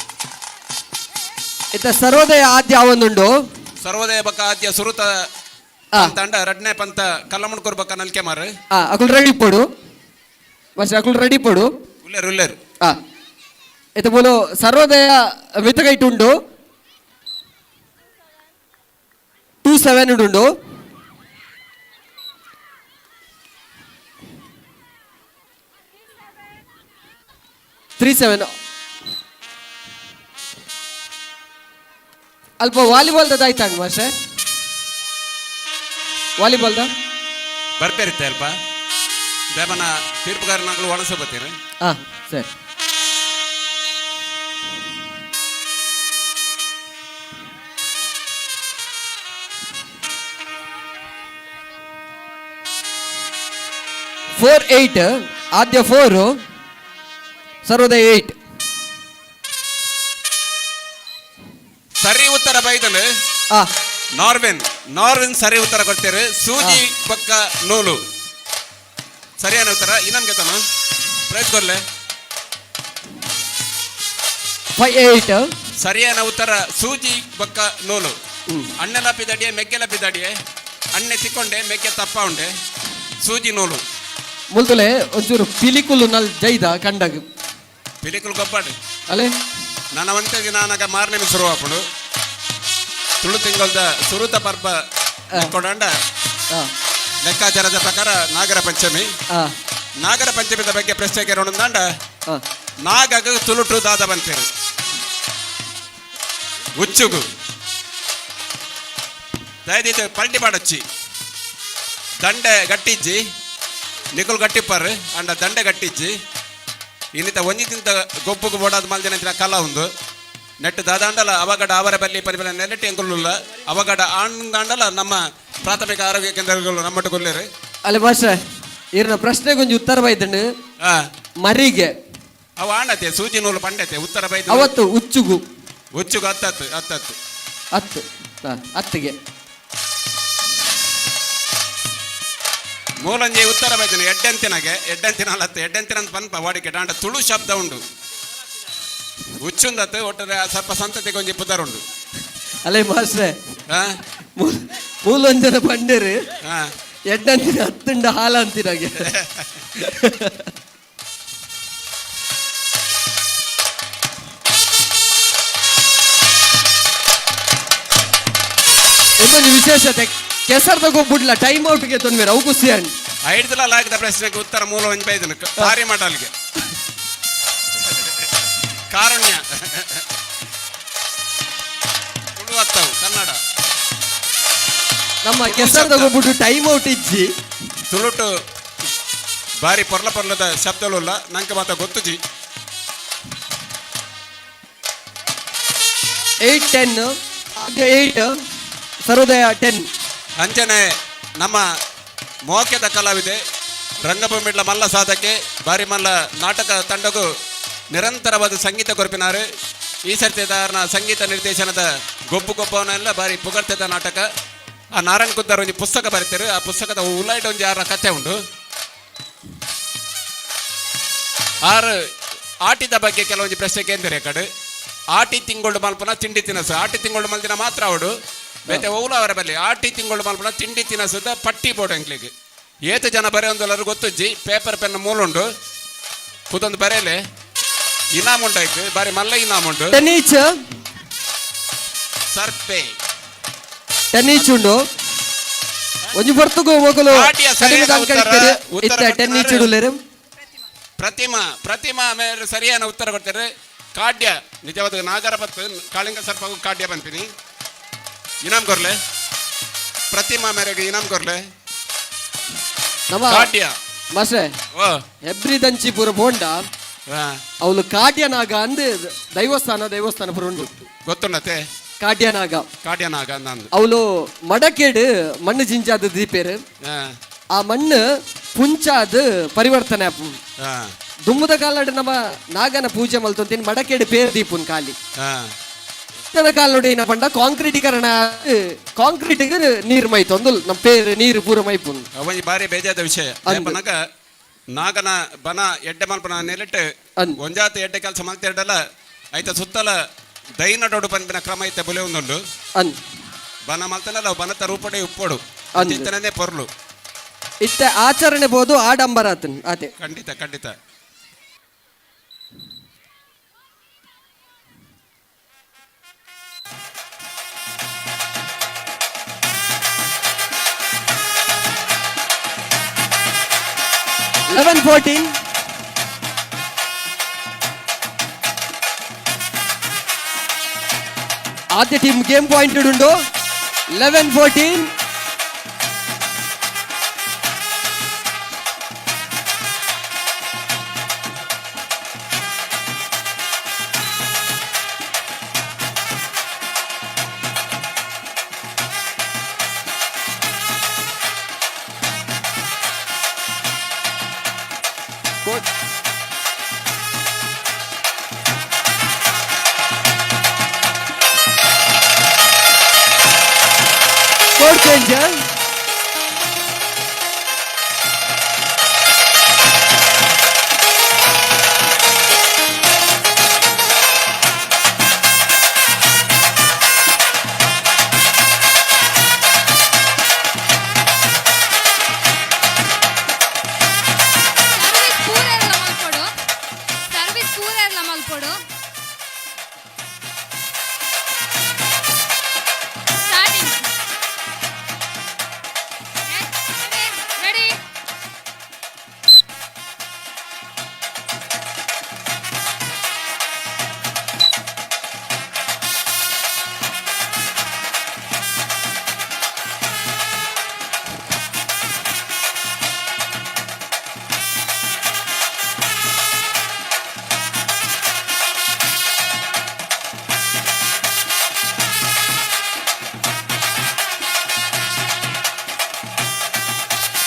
ಇತ್ತ ಸರ್ವೋದಯ ಆದ್ಯ ಆವೊಂದುಂಡು. ಸರ್ವೋದಯ ಬೊಕ್ಕ ಆದ್ಯ ಸುರುತ ತಂಡ ರಡ್ನೇ ಪಂತ ಕಲ್ಲಮುಣ್ಕೋರು ಬೊಕ್ಕ ನಲ್ಕೆಮಾರು. ಅಕುಲು ರೆಡಿ ಪೋಡು ಬಸ್ ಅಕುಲು ರೆಡಿ ಪೋಡು ಉಲ್ಲೇರು ಉಲ್ಲೇರು. ಇತ್ತ ಬೋಲು ಸರ್ವೋದಯ ಮಿತಗೈಟ್ ಉಂಡು 2-7 ಉಂಡು. 3-7 ಅಲ್ಪ ವಾಲಿಬಾಲ್ ದಾಯ್ತಾಂಡ್ ಮಾಸ್ಟರ್ ವಾಲಿಬಾಲ್ the ಬರ್ಪೇರಿತ್ತೆ ಅಲ್ಪ ದೇವನ ತೀರ್ಪುಗಾರನಾಗಲು ಒಣಸಬತ್ತೀರಿ. ಹಾಂ ಸರಿ 4-8 ಆದ್ಯ 4 ಸರ್ವೋದಯ 8. ಸರಿ ಉತ್ತರ ಬೈದನು ನಾರ್ವೆನ್ ನಾರ್ವೆನ್ ಸರಿ ಉತ್ತರ ಕೊಡ್ತೀರಿ. ಸೂಜಿ ಪಕ್ಕ ನೂಲು ಸರಿಯಾದ ಉತ್ತರ. ಇನ್ನೊಂದು ತಾನು ಪ್ರೈಸ್ ಕೊಡ್ಲೆ. 5-8 ಸರಿಯಾದ ಉತ್ತರ ಸೂಜಿ ಬಕ್ಕ ನೂಲು. ಅಣ್ಣೆಲ ಪಿದಡಿಯೆ ಮೆಗ್ಗೆಲ ಪಿದಡಿಯೆ ಅಣ್ಣೆ ತಿಕ್ಕೊಂಡೆ ಮೆಗ್ಗೆ ತಪ್ಪ ಉಂಡೆ ಸೂಜಿ ನೂಲು. ಮುಲ್ತುಲೆ ಒಂಚೂರು ಪಿಲಿಕುಲು ನಲ್ ಜೈದ ಕಂಡಗ ಪಿಲಿಕುಲು ಗೊಬ್ಬಾಡು ಅಲೆ ನನ್ನ ಒಂತೆ ದಿನ ಮಾರನೇ ಶುರು ಆಪುಂಡು. ತುಳು ತಿಂಗಳದ ಸುರುತ ಪರ್ಬ ಕೊಡಂಡ ಲೆಕ್ಕಾಚಾರದ ಪ್ರಕಾರ ನಾಗರ ಪಂಚಮಿ. ನಾಗರ ಪಂಚಮಿದ ಬಗ್ಗೆ ಪ್ರಶ್ನೆ ಕೇಳೋಣ. ನಾಗಗ ತುಳುಟು ದಾದ ಬಂತೇರು ಉಚ್ಚುಗು. ದಯದೀತ ಪಲ್ಟಿ ಪಾಡಚ್ಚಿ ದಂಡೆ ಗಟ್ಟಿಜ್ಜಿ ನಿಕುಲ್ ಗಟ್ಟಿಪ್ಪಾರು ಅಂಡ ದಂಡೆ ಗಟ್ಟಿಜ್ಜಿ ಇನ್ನಿತ ಒಂಜಿ ತಿಂತ ಗೊಬ್ಬುಗು ಬೋಡಾದ ಮಲ್ದಿನ ಕಲ ಉಂದು ನೆಟ್ಟು ದಾದಾಂಡಲ ಅವಗಡ ಅವರ ಬಲ್ಲಿ ಪರಿಬಲ ನೆಲೆಟ್ಟಿ ಎಂಕುಲುಲ್ಲ ಅವಗಡ ಆಂಡಲ ನಮ್ಮ ಪ್ರಾಥಮಿಕ ಆರೋಗ್ಯ ಕೇಂದ್ರಗಳು ನಮ್ಮಟ್ಟು ಕೊಲ್ಲೇರು. ಅಲ್ಲ ಮಾಸ್ಟ್ರೆ, ಇರ್ನ ಪ್ರಶ್ನೆಗೆ ಒಂಜಿ ಉತ್ತರ ಬೈದಂಡು. ಮರಿಗೆ ಅವು ಆಂಡತೆ ಸೂಜಿ ನೂಲು ಪಂಡತೆ ಉತ್ತರ ಬೈದು. ಅವತ್ತು ಉಚ್ಚುಗು. ಉಚ್ಚುಗು ಹತ್ತತ್ತು ಹತ್ತತ್ತು. ಹತ್ತು ಹತ್ತಿಗೆ. ಮೂಲಂಜಿ ಉತ್ತರ ಬೈದನು ಎಡ್ಡೆಂತಿನಗೆ ಎಡ್ಡೆಂತಿನ ಅಲ್ಲತ್ತೆ ಎಡ್ಡೆಂತಿನ ಅಂತ ಪನ್ಪ ವಾಡಿಕೆ ಆಂಡ ತುಳು ಶಬ್ದ ಉಂಡು ಉಚ್ಚುಂದತ್ತು ಒಟ್ಟರೆ ಸ್ವಲ್ಪ ಸಂತತಿಗೆ ಒಂಜಿ ಪುದರ್ ಉಂಡು. ಅಲ್ಲೇ ಮಾಸ್ಟ್ರೆ, ಮೂಲೊಂಜನ ಪಂಡೇರು ಎಡ್ಡಂತಿನ ಹತ್ತುಂಡ ಹಾಲ ಅಂತಿನಾಗೆ. ಇನ್ನೊಂದು ವಿಶೇಷತೆ ಕೆಸರು ತಗೊಂಡ್ಬಿಡ್ಲ ಟೈಮ್ ಔಟ್ಗೆ ತೊಂದರೆ ಅವು ಖುಷಿ ಅಂಡ್ ಐಡ್ದಲ ಲಾಗದ ಪ್ರಶ್ನೆಗೆ ಉತ್ತರ ಮೂಲ ಒಂಜಿ ಬೈದನು ಭಾರಿ ಮಾಡಲ್ಗೆ ಕಾರುಣ್ಯ ತುಳು ಅತ್ತವು ಕನ್ನಡ. ನಮ್ಮ ಕೆಸರು ತಗೊಂಡ್ಬಿಟ್ಟು ಟೈಮ್ ಔಟ್ ಇಜ್ಜಿ. ತುಳುಟು ಬಾರಿ ಪೊರ್ಲ ಪೊರ್ಲದ ಶಬ್ದಲುಲ್ಲ ನಂಗೆ ಮಾತ ಗೊತ್ತುಜಿ. 8-10 8 ಸರ್ವೋದಯ 10. ಅಂಚನೆ ನಮ್ಮ ಮೋಕ್ಯದ ಕಲಾವಿದೆ ರಂಗಭೂಮಿಡ್ಲ ಮಲ್ಲ ಸಾಧಕೆ ಬಾರಿ ಮಲ್ಲ ನಾಟಕ ತಂಡಗೂ ನಿರಂತರವಾದ ಸಂಗೀತ ಕೊರಪಿನಾರು. ಈ ಸರ್ತಿದಾರನ ಸಂಗೀತ ನಿರ್ದೇಶನದ ಗೊಬ್ಬು ಗೊಬ್ಬವನ್ನೆಲ್ಲ ಬಾರಿ ಪುಗರ್ತೆದ ನಾಟಕ. ಆ ನಾರಾಯಣ ಕುದ್ದಾರ್ ಒಂಜಿ ಪುಸ್ತಕ ಬರೀತಾರೆ, ಆ ಪುಸ್ತಕದ ಉಲಾಯ್ಡ್ ಒಂಜಿ ಆರ್ನ ಕತೆ ಉಂಡು. ಆರು ಆಟಿದ ಬಗ್ಗೆ ಕೆಲವೊಂದು ಪ್ರಶ್ನೆ ಕೇಂದ್ರ ಕಡೆ ಆಟಿ ತಿಂಗಳು ಮಲ್ಪನ ತಿಂಡಿ ತಿನಸು ಆಟಿ ತಿಂಗಳು ಮಲ್ದಿನ ಮಾತ್ರ ಅವಡು ಬೇತೆ ಓಲ ಅವರ ಬಲ್ಲಿ ಆಟಿ ತಿಂಗಳು ಮಲ್ಪನ ತಿಂಡಿ ತಿನಸದ ಪಟ್ಟಿ ಬೋರ್ಡ್ ಎಂಕ್ಲಿಗೆ ಏತ ಜನ ಬರೆಯೊಂದಲ್ಲರೂ ಗೊತ್ತುಜ್ಜಿ ಪೇಪರ್ ಪೆನ್ ಮೂಲುಂಡು ಕುದೊಂದು ಬರೆಯಲೆ ಇನಾಮ್ ಉಂಟಾಯ್ತು ಬಾರಿ ಮಲ್ಲ ಇನಾಮ್ ಉಂಟು. ಸರ್ಪೆ ಟೆನ್ ಉಂಡು ಒಂಜಿ ಬರ್ತುಗು ಮೊಗಲು ಕಡಿಮೆ ಇತ್ತೆ 10 ಈಚ್ ಉಂಡುಲೇರು. ಪ್ರತಿಮಾ ಪ್ರತಿಮಾ ಮೇಲೆ ಸರಿಯಾದ ಉತ್ತರ ಕೊಡ್ತಾರೆ. ಕಾಡ್ಯ ನಿಜವಾದ ನಾಗರ ಬತ್ತು ಕಾಳಿಂಗ ಸರ್ಪಗೂ ಕಾಡ್ಯ ಬಂತೀನಿ ಇನಾಮ್ ಕೊರ್ಲೆ ಪ್ರತಿಮಾ ಮೇರೆಗೆ ಇನಾಮ್ ಕೊರ್ಲೆ ನಮ್ಮ ಕಾಡ್ಯ ಮಾಸ್ಟ್ರೆ ಹೆಬ್ರಿ ದಂಚಿ ಪೂರ ಬೋಂಡ ಅವಳು ಕಾಡ್ಯನಾಗ ಅಂದ್ ದೈವಸ್ಥಾನ ದೇವಸ್ಥಾನ ಪೂರ ಉಂಡು ಗೊತ್ತುಂಡತೆ ಕಾಡ್ಯನಾಗ ಕಾಡ್ಯನಾಗ ಅಂದು ಅವಳು ಮಡಕೇಡು ಮಣ್ಣು ಜಿಂಚಾದ ದೀಪೇರು ಆ ಮಣ್ಣು ಪುಂಚಾದ ಪರಿವರ್ತನೆ ದುಮ್ಮದ ಕಾಲಡ್ ನಮ್ಮ ನಾಗನ ಪೂಜೆ ಮಲ್ತೊಂತೀನಿ ಮಡಕೇಡು ಪೇರ್ ದೀಪುನ್ ಖಾಲಿ ಕಾಲ ನೋಡಿ ಏನಪ್ಪ ಕಾಂಕ್ರೀಟೀಕರಣ ಕಾಂಕ್ರೀಟ್ ನೀರು ಮೈತೊಂದು ನಮ್ಮ ಪೇರು ನೀರು ಪೂರ ಮೈಪುನ್ ಒಂಜಿ ಬಾರಿ ಬೇಜಾದ ವಿಷಯ ಪನಗ ನಾಗನ ಬನ ಎಡ್ಡೆ ಮಲ್ಪನ ನೆಲೆಟ್ ಒಂಜಾತ ಎಡ್ಡೆ ಕೆಲಸ ಮಲ್ತಿರಡಲ್ಲ ಐತ ಸುತ್ತಲ ದೈನಡೋಡು ಪನ್ಪಿನ ಕ್ರಮ ಐತೆ ಬುಲೆ ಒಂದುಂಡು ಬನ ಮಲ್ತನಲ್ಲ ಬನತ ರೂಪಡೆ ಉಪ್ಪೋಡು ಅಂತಿತ್ತನೇ ಪೊರ್ಲು ಇತ್ತೆ ಆಚರಣೆ ಬೋದು ಆಡಂಬರ ಆತನ್ ಆತೆ ಖಂಡಿತ ಖಂಡಿತ. Eleven fourteen ಆದ್ಯ ಟೀಮ್ ಗೇಮ್ ಪಾಯಿಂಟ್ ಉಂಡು 11-14. Court change. Service ಪೂರ ಮಲ್ಪೊಡು. Starting ready.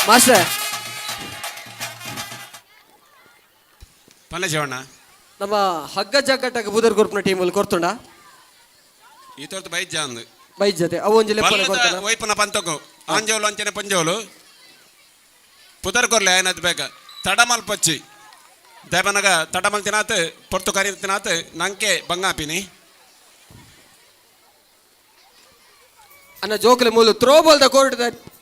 ಮಾಸ್ಟರ್ ಪಲ್ಲೆ ಶಿವಣ್ಣ ನಮ್ಮ ಹಗ್ಗ ಜಗ್ಗಟ್ಟಾಗ ಬುದರ್ ಗ್ರೂಪ್ನ ಟೀಮ್ ಅಲ್ಲಿ ಕೊರ್ತುಂಡ ಈ ತೋರ್ತು ಬೈಜ ಅಂದು ಬೈಜತೆ ಅವು ಒಂಜಿ ಲೆಪ್ಪಲೆ ಕೊರ್ತುಂಡ ವೈಪುನ ಪಂತಗು ಆಂಜೋಲು ಅಂಚನೆ ಪಂಜೋಲು ಪುದರ್ ಕೊರ್ಲೆ ಆಯನದ್ ಬೇಗ ತಡಮಲ್ ಪಚ್ಚಿ ದೇವನಗ ತಡಮಲ್ ತಿನಾತ್ ಪೊರ್ತು ಕರಿ ತಿನಾತ್ ನಂಕೆ ಬಂಗಾಪಿನಿ ಅನ್ನ ಜೋಕುಲೆ ಮೂಲು ಥ್ರೋಬಾಲ್ the court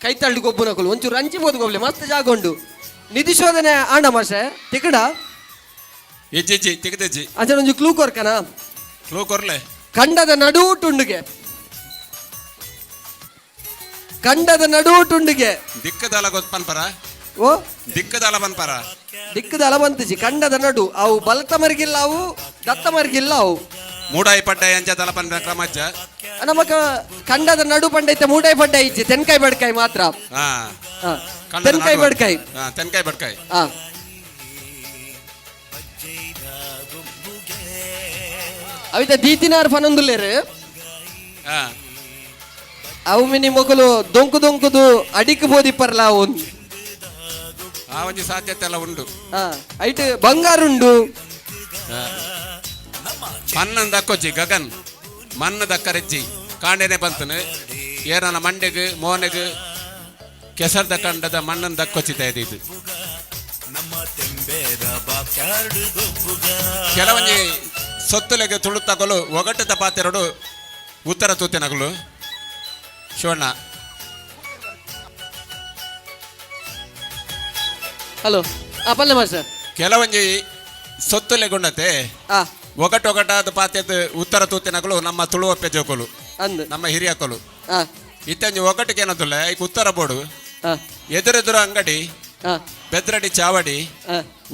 ಕೈತಳ್ಳಿ ಗೊಬ್ಬುನಕುಲು ಒಂಚೂರು ಅಂಚಿ ಬೋದು ಗೊಬ್ಲೆ ಮಸ್ತ್ ಜಾಗ ಉಂಡು ನಿಧಿ ಶೋಧನೆ ಆಂಡ ಮಾಸ್ಟರ್ ತಿಕಡ ಇಜ್ಜಿಜ್ಜಿ ತಿಗದಿಜ್ಜಿ ಅಂಚನೆ ಒಂಜಿ ಕ್ಲೂ ಕೊರ್ಕನ ಕ್ಲೂ ಕೊರ್ಲೆ ಕಂಡದ ನಡುಟುಂಡುಗೆ ಕಂಡದ ನಡುಟುಂಡುಗೆ ದಿಕ್ಕದಲ ಗೊತ್ತ ಪನ್ಪರ ಓ ದಿಕ್ಕದಲ ಪನ್ಪರ ದಿಕ್ಕದ ಬಂತಜಿ ಕಂಡದ ನಡು ಅವು ಬಲತ ಮರಿಗಿಲ್ಲ ಅವು ದತ್ತ ಮರಿಗಿಲ್ಲ ಅವು ಮೂಡಾಯಿ ಪಡ್ಡಾಯಿ ಅಂಚ ದಲ ಪನ್ಪರ ಕ್ರಮಜ್ಜ ನಮಕ ಕಂಡದ ನಡು ಪಂಡೈತೆ ಮೂಡಾಯಿ ಪಡ್ಡ ಇಜ್ಜಿ ತೆನ್ಕಾಯಿ ಬಡ್ಕಾಯಿ ಮಾತ್ರ ಹಾ ಹಾ. ತೆನ್ಕಾಯಿ ಬಡ್ಕಾಯಿ ಹಾ ತೆನ್ಕಾಯಿ ಬಡ್ಕಾಯಿ ಹಾ ಅವಿತ ದೀತಿನಾರ್ ಫನೊಂದುಲ್ಲೇರು ಹಾ ಅವು ಮಿನಿ ಮೊಕಲು ದೊಂಕು ದೊಂಕುದು ಅಡಿಕ್ ಬೋದಿಪ್ಪರ್ಲ ಅವು ಆ ಒಂಜಿ ಸಾಧ್ಯತೆ ಎಲ್ಲ ಉಂಡು ಹಾ ಐಟ್ ಬಂಗಾರುಂಡು ಮನ್ನನ್ ದಕ್ಕೊಜ್ಜಿ ಗಗನ್ ಮನ್ನ ದಕ್ಕರೆಜ್ಜಿ ಕಾಂಡೆನೆ ಬಂತನು ಏನನ ಮಂಡೆಗ್ ಮೋನೆಗ್ ಕೆಸರ್ದ ಕಂಡದ ಮಣ್ಣನ್ ದಕ್ಕೊಚ್ಚಿತ ಇದು ಕೆಲವೊಂಜಿ ಸೊತ್ತುಲೆಗೆ ತುಳುತ್ತಗಲು ಒಗಟ್ಟದ ಪಾತೆರಡು ಉತ್ತರ ತೂತಿನಗಲು ಶಿವಣ್ಣ ಹಲೋ ಆ ಪಲ್ಲೆ ಮಾಸ್ಟರ್ ಕೆಲವೊಂಜಿ ಸೊತ್ತುಲೆಗುಂಡತೆ ಒಗಟು ಒಗಟಾದ ಪಾತ್ಯದ ಉತ್ತರ ತೂತಿನಗಳು ನಮ್ಮ ತುಳುವಪ್ಪೆ ಜೋಕುಲು ಅಂದ್ ನಮ್ಮ ಹಿರಿಯಕಲು ಆ ಇತ್ತಂಜಿ ಒಗಟಿಗೆ ಏನದಿಲ್ಲ ಈಗ ಉತ್ತರ ಬೋಡು ಎದುರೆದುರು ಅಂಗಡಿ ಬೆದ್ರಡಿ ಚಾವಡಿ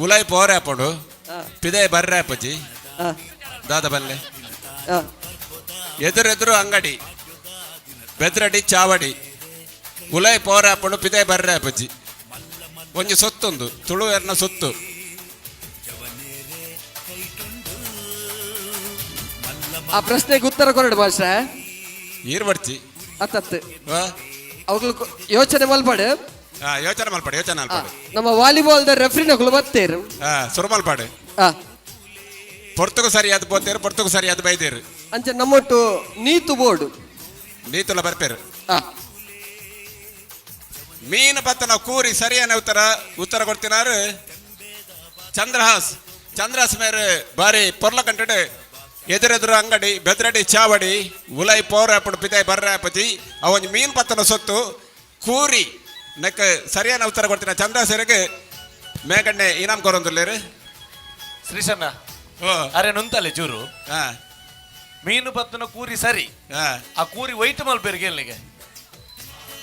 ಉಲಾಯ್ ಪೋರೆ ಹಾಪುಂಡು ಪಿದೆ ಬರ್ರೆ ಹಾಪುಜಿ ದಾದ ಬಲ್ಲೆ ಎದುರೆದುರು ಅಂಗಡಿ ಬೆದ್ರಡಿ ಚಾವಡಿ ಉಲಾಯ್ ಪೋರೆ ಹಾಪುಂಡು ಪಿದೆ ಬರ್ರೆ ಹಾಪುಜಿ ಒಂಜಿ ಸೊತ್ತೊಂದು ತುಳುವೆರ್ನ ಸೊತ್ತು ಆ ಪ್ರಶ್ನೆಗೆ ಉತ್ತರ ಕೊರಡು ಮಾಸ್ಟರ್ ಈರ್ ಬರ್ಚಿ ಅತ್ತತ್ತು ಅವುಗಳು ಯೋಚನೆ ಮಲ್ಪಾಡು ಹಾ ಯೋಚನೆ ಮಲ್ಪಾಡು ಯೋಚನೆ ಮಲ್ಪಾಡು ನಮ್ಮ ವಾಲಿಬಾಲ್ the ರೆಫ್ರಿನಕುಲು ಬತ್ತೇರು ಹಾ ಸುರು ಮಲ್ಪಾಡು ಆ. ಪೊರ್ತುಗು ಸರಿಯಾದ ಪೋತೇರು ಪೊರ್ತುಗು ಸರಿಯಾದ ಬೈದೇರು ಅಂಚೆ ನಮ್ಮೊಟ್ಟು ನೀತು ಬೋರ್ಡು ನೀತುಲ ಬರ್ಪೇರು ಮೀನು ಪತ್ತನ ಕೂರಿ ಸರಿಯಾನ ಉತ್ತರ ಉತ್ತರ ಕೊಡ್ತಿನಾರು ಚಂದ್ರಹಾಸ್ ಚಂದ್ರಹಾಸ್ ಮೇರೆ ಬಾರಿ ಪೊರ್ಲ ಕಂಟೆಡ್ ಎದುರೆದುರು ಅಂಗಡಿ ಬೆದ್ರಡಿ ಚಾವಡಿ ಉಲೈ ಪೋರ ಅಪ್ಪಡು ಪಿತಾಯ್ ಬರ್ರ ಅಪ್ಪಜಿ ಅವೊಂಜಿ ಮೀನು ಪತ್ತನ ಸೊತ್ತು ಕೂರಿ ನೆಕ್ ಸರಿಯಾನ ಉತ್ತರ ಕೊಡ್ತೀನ ಚಂದ್ರಹಾಸರಿಗೆ ಮೇಗಣ್ಣೆ ಇನಾಮ್ ಕೊರೊಂದುಲ್ಲೇರು ಶ್ರೀಶಣ್ಣ ಅರೆ ನುಂತಲೆ ಚೂರು ಮೀನು ಪತ್ತನ ಕೂರಿ ಸರಿ ಆ ಕೂರಿ ವೈಟ್ ಮಲ್ಪೇರಿಗೆ ಎಲ್ಲಿಗೆ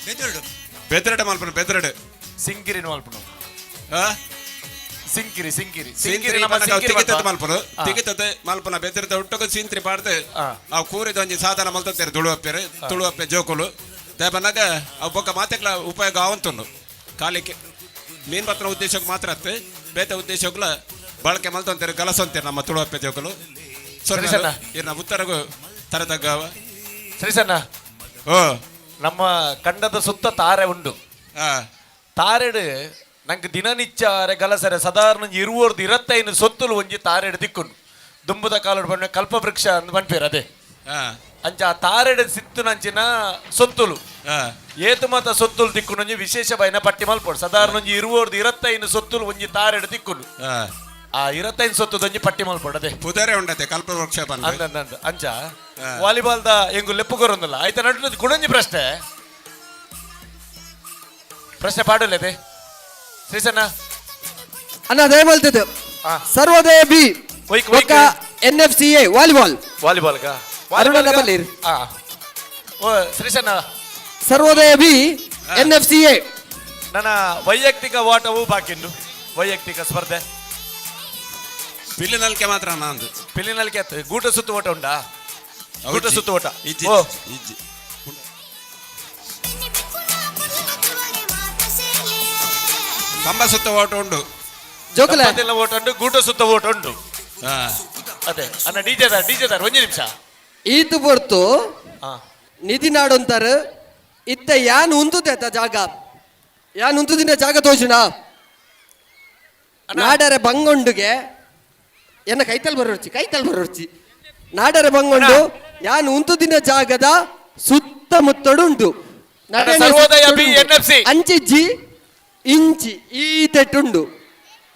ಬೆದರಡು ಬೆದರಡು ಮಲ್ಪನು ಬೆದರಡು ಸಿಂಗಿರಿ ಮಲ್ಪನು ಸಿಂಕಿರಿ ಸಿಂಕಿರಿ ಸಿಂಕಿರಿ ನಮ್ಮ ಸಿಂಕಿರಿ ತಿಗಿತದ ಮಲ್ಪನು ತಿಗಿತದ ಮಲ್ಪನ ಬೆದರದ ಹುಟ್ಟಗ ಸಿಂತ್ರಿ ಪಾಡ್ದು ನಾವು ಕೂರಿದ ಒಂಜಿ ಸಾಧನ ಮಲ್ತತ್ತೇರು ತುಳುವಪ್ಪೇರು ತುಳುವಪ್ಪೆ ಜೋಕುಲು ದೇಪನಾಗ ಅವು ಬೊಕ್ಕ ಮಾತೆಕ್ಲ ಉಪಯೋಗ ಆವಂತುಂಡು ಕಾಲಿಕ್ಕೆ ಮೀನ್ ಪತ್ರ ಉದ್ದೇಶಕ್ಕೆ ಮಾತ್ರ ಅತ್ತೆ ಬೇತೆ ಉದ್ದೇಶಕ್ಕೂ ಬಳಕೆ ಮಲ್ತೊಂತೇರು ಗಲಸೊಂತೇರು ನಮ್ಮ ತುಳುವಪ್ಪೆ ಜೋಕುಲು ಸರಿ ಸಣ್ಣ. ಇರ್ನ ಉತ್ತರಗು ತರತಗ್ಗವ ಶ್ರೀಸಣ್ಣ ಓ ನಮ್ಮ ಕಂಡದ ಸುತ್ತ ತಾರೆ ಉಂಡು ತಾರೆಡು ನಂಗೆ ದಿನನಿತ್ಯ ಗಲಸರೆ ಸಾಧಾರಣ ಒಂಜಿ ಇರುವರ್ದು ಇರತ್ತೈನು ಸೊತ್ತುಲು ಒಂಜಿ ತಾರೆಡು ದಿಕ್ಕುಂಡು ದುಂಬುದ ಕಾಲಡು ಬಂಡ ಕಲ್ಪವೃಕ್ಷ ಅಂದ್ ಪನ್ಪೇರು ಅದೇ ಅಂಚ ಆ ತಾರೆಡು ಸಿತ್ತುನಂಚಿನ ಸೊತ್ತುಲು ಏತು ಮಾತ ಸೊತ್ತುಲು ದಿಕ್ಕುಂಡು ಒಂಜಿ ವಿಶೇಷ ಬೈನ ಪಟ್ಟಿ ಮಲ್ಪೊಡು ಸಾಧಾರಣ ಒಂಜಿ ಇರುವರ್ದು ಇರತ್ತೈನು ಸೊತ್ತುಲು ಒಂಜಿ ತಾರೆಡು ದಿಕ್ಕುಂಡು ಆ ಇರತ್ತೈನು ಸೊತ್ತುದು ಒಂಜಿ ಪಟ್ಟಿ ಮಲ್ಪೊಡು ಅದೇ ಪುದರೆ ಉಂಡತೆ ಕಲ್ಪವೃಕ್ಷ ಪನ್ಪೆ. ಅಂದ ಅಂದ ಅಂದ ಅಂಚ ವಾಲಿಬಾಲ್ the ಎಂಗು ಲೆಪ್ಪು ಕೊರೊಂದಲ್ಲ ಆಯ್ತ ನಡು ಕುಡೊಂಜಿ ಪ್ರಶ್ನೆ ಪ್ರಶ್ನೆ ಪಾಡಲೇದೆ ಶ್ರೀಸಣ್ಣ ಅಣ್ಣ ದಯಮಲ್ತದ್ದು ಸರ್ವೋದಯ ಬಿ ಬೊಕ್ಕ N F C A volleyball volleyball Aruna ಬಲ್ಲಿರ್. ಓ Sreesanna Sarvodaya B N F C A ನನ್ನ ವೈಯಕ್ತಿಕ ಓಟವು ಬಾಕಿಂಡು ವೈಯಕ್ತಿಕ ಸ್ಪರ್ಧೆ ಪಿಲ್ಲಿನಲ್ಕೆ ಮಾತ್ರ ನಂದು ಪಿಲ್ಲಿನಲ್ಕೆ ಆತು ಗೂಟ ಸುತ್ತು ಓಟ ಉಂಟಾ ಗೂಟ ಸುತ್ತು ಓಟ ಇಜ್ಜಿ, ಓ ಇಜ್ಜಿ. ಕಂಬ ಸುತ್ತ ಓಟ ಉಂಡು ಜೋಕುಲೆ. ದಂಪತಿಲ ಓಟ ಉಂಟು ಗೂಟ ಸುತ್ತ ಓಟ ಉಂಟು ಅದೇ ಅಣ್ಣ ಡಿಜೆ ದಾರ್ ಡಿಜೆ ದಾರ್ ಒಂಜಿ ನಿಮಿಷ ಈತು ಪೊರ್ತು ನಿಧಿ ನಾಡೊಂತಾರ ಇತ್ತ ಯಾನ್ ಉಂತುದೆ ಅತ್ತ ಜಾಗ ಯಾನ್ ಉಂತುದಿನ ಜಾಗ ತೋಜುನ ನಾಡರೆ ಬಂಗೊಂಡುಗೆ ಎನ್ನ ಕೈತಲ್ ಬರೋರ್ಚಿ ಕೈತಲ್ ಬರೋರ್ಚಿ ನಾಡರೆ ಬಂಗೊಂಡು ಯಾನ್ ಉಂತುದಿನ ಜಾಗದ ಸುತ್ತಮುತ್ತಡು ಉಂಟು. ಸರ್ವೋದಯ ಬಿ ಎನ್ಎಫ್ಸಿ. ಅಂಚಿಜ್ಜಿ ಇಂಚಿ ಈ ತೆಟ್ಟುಂಡು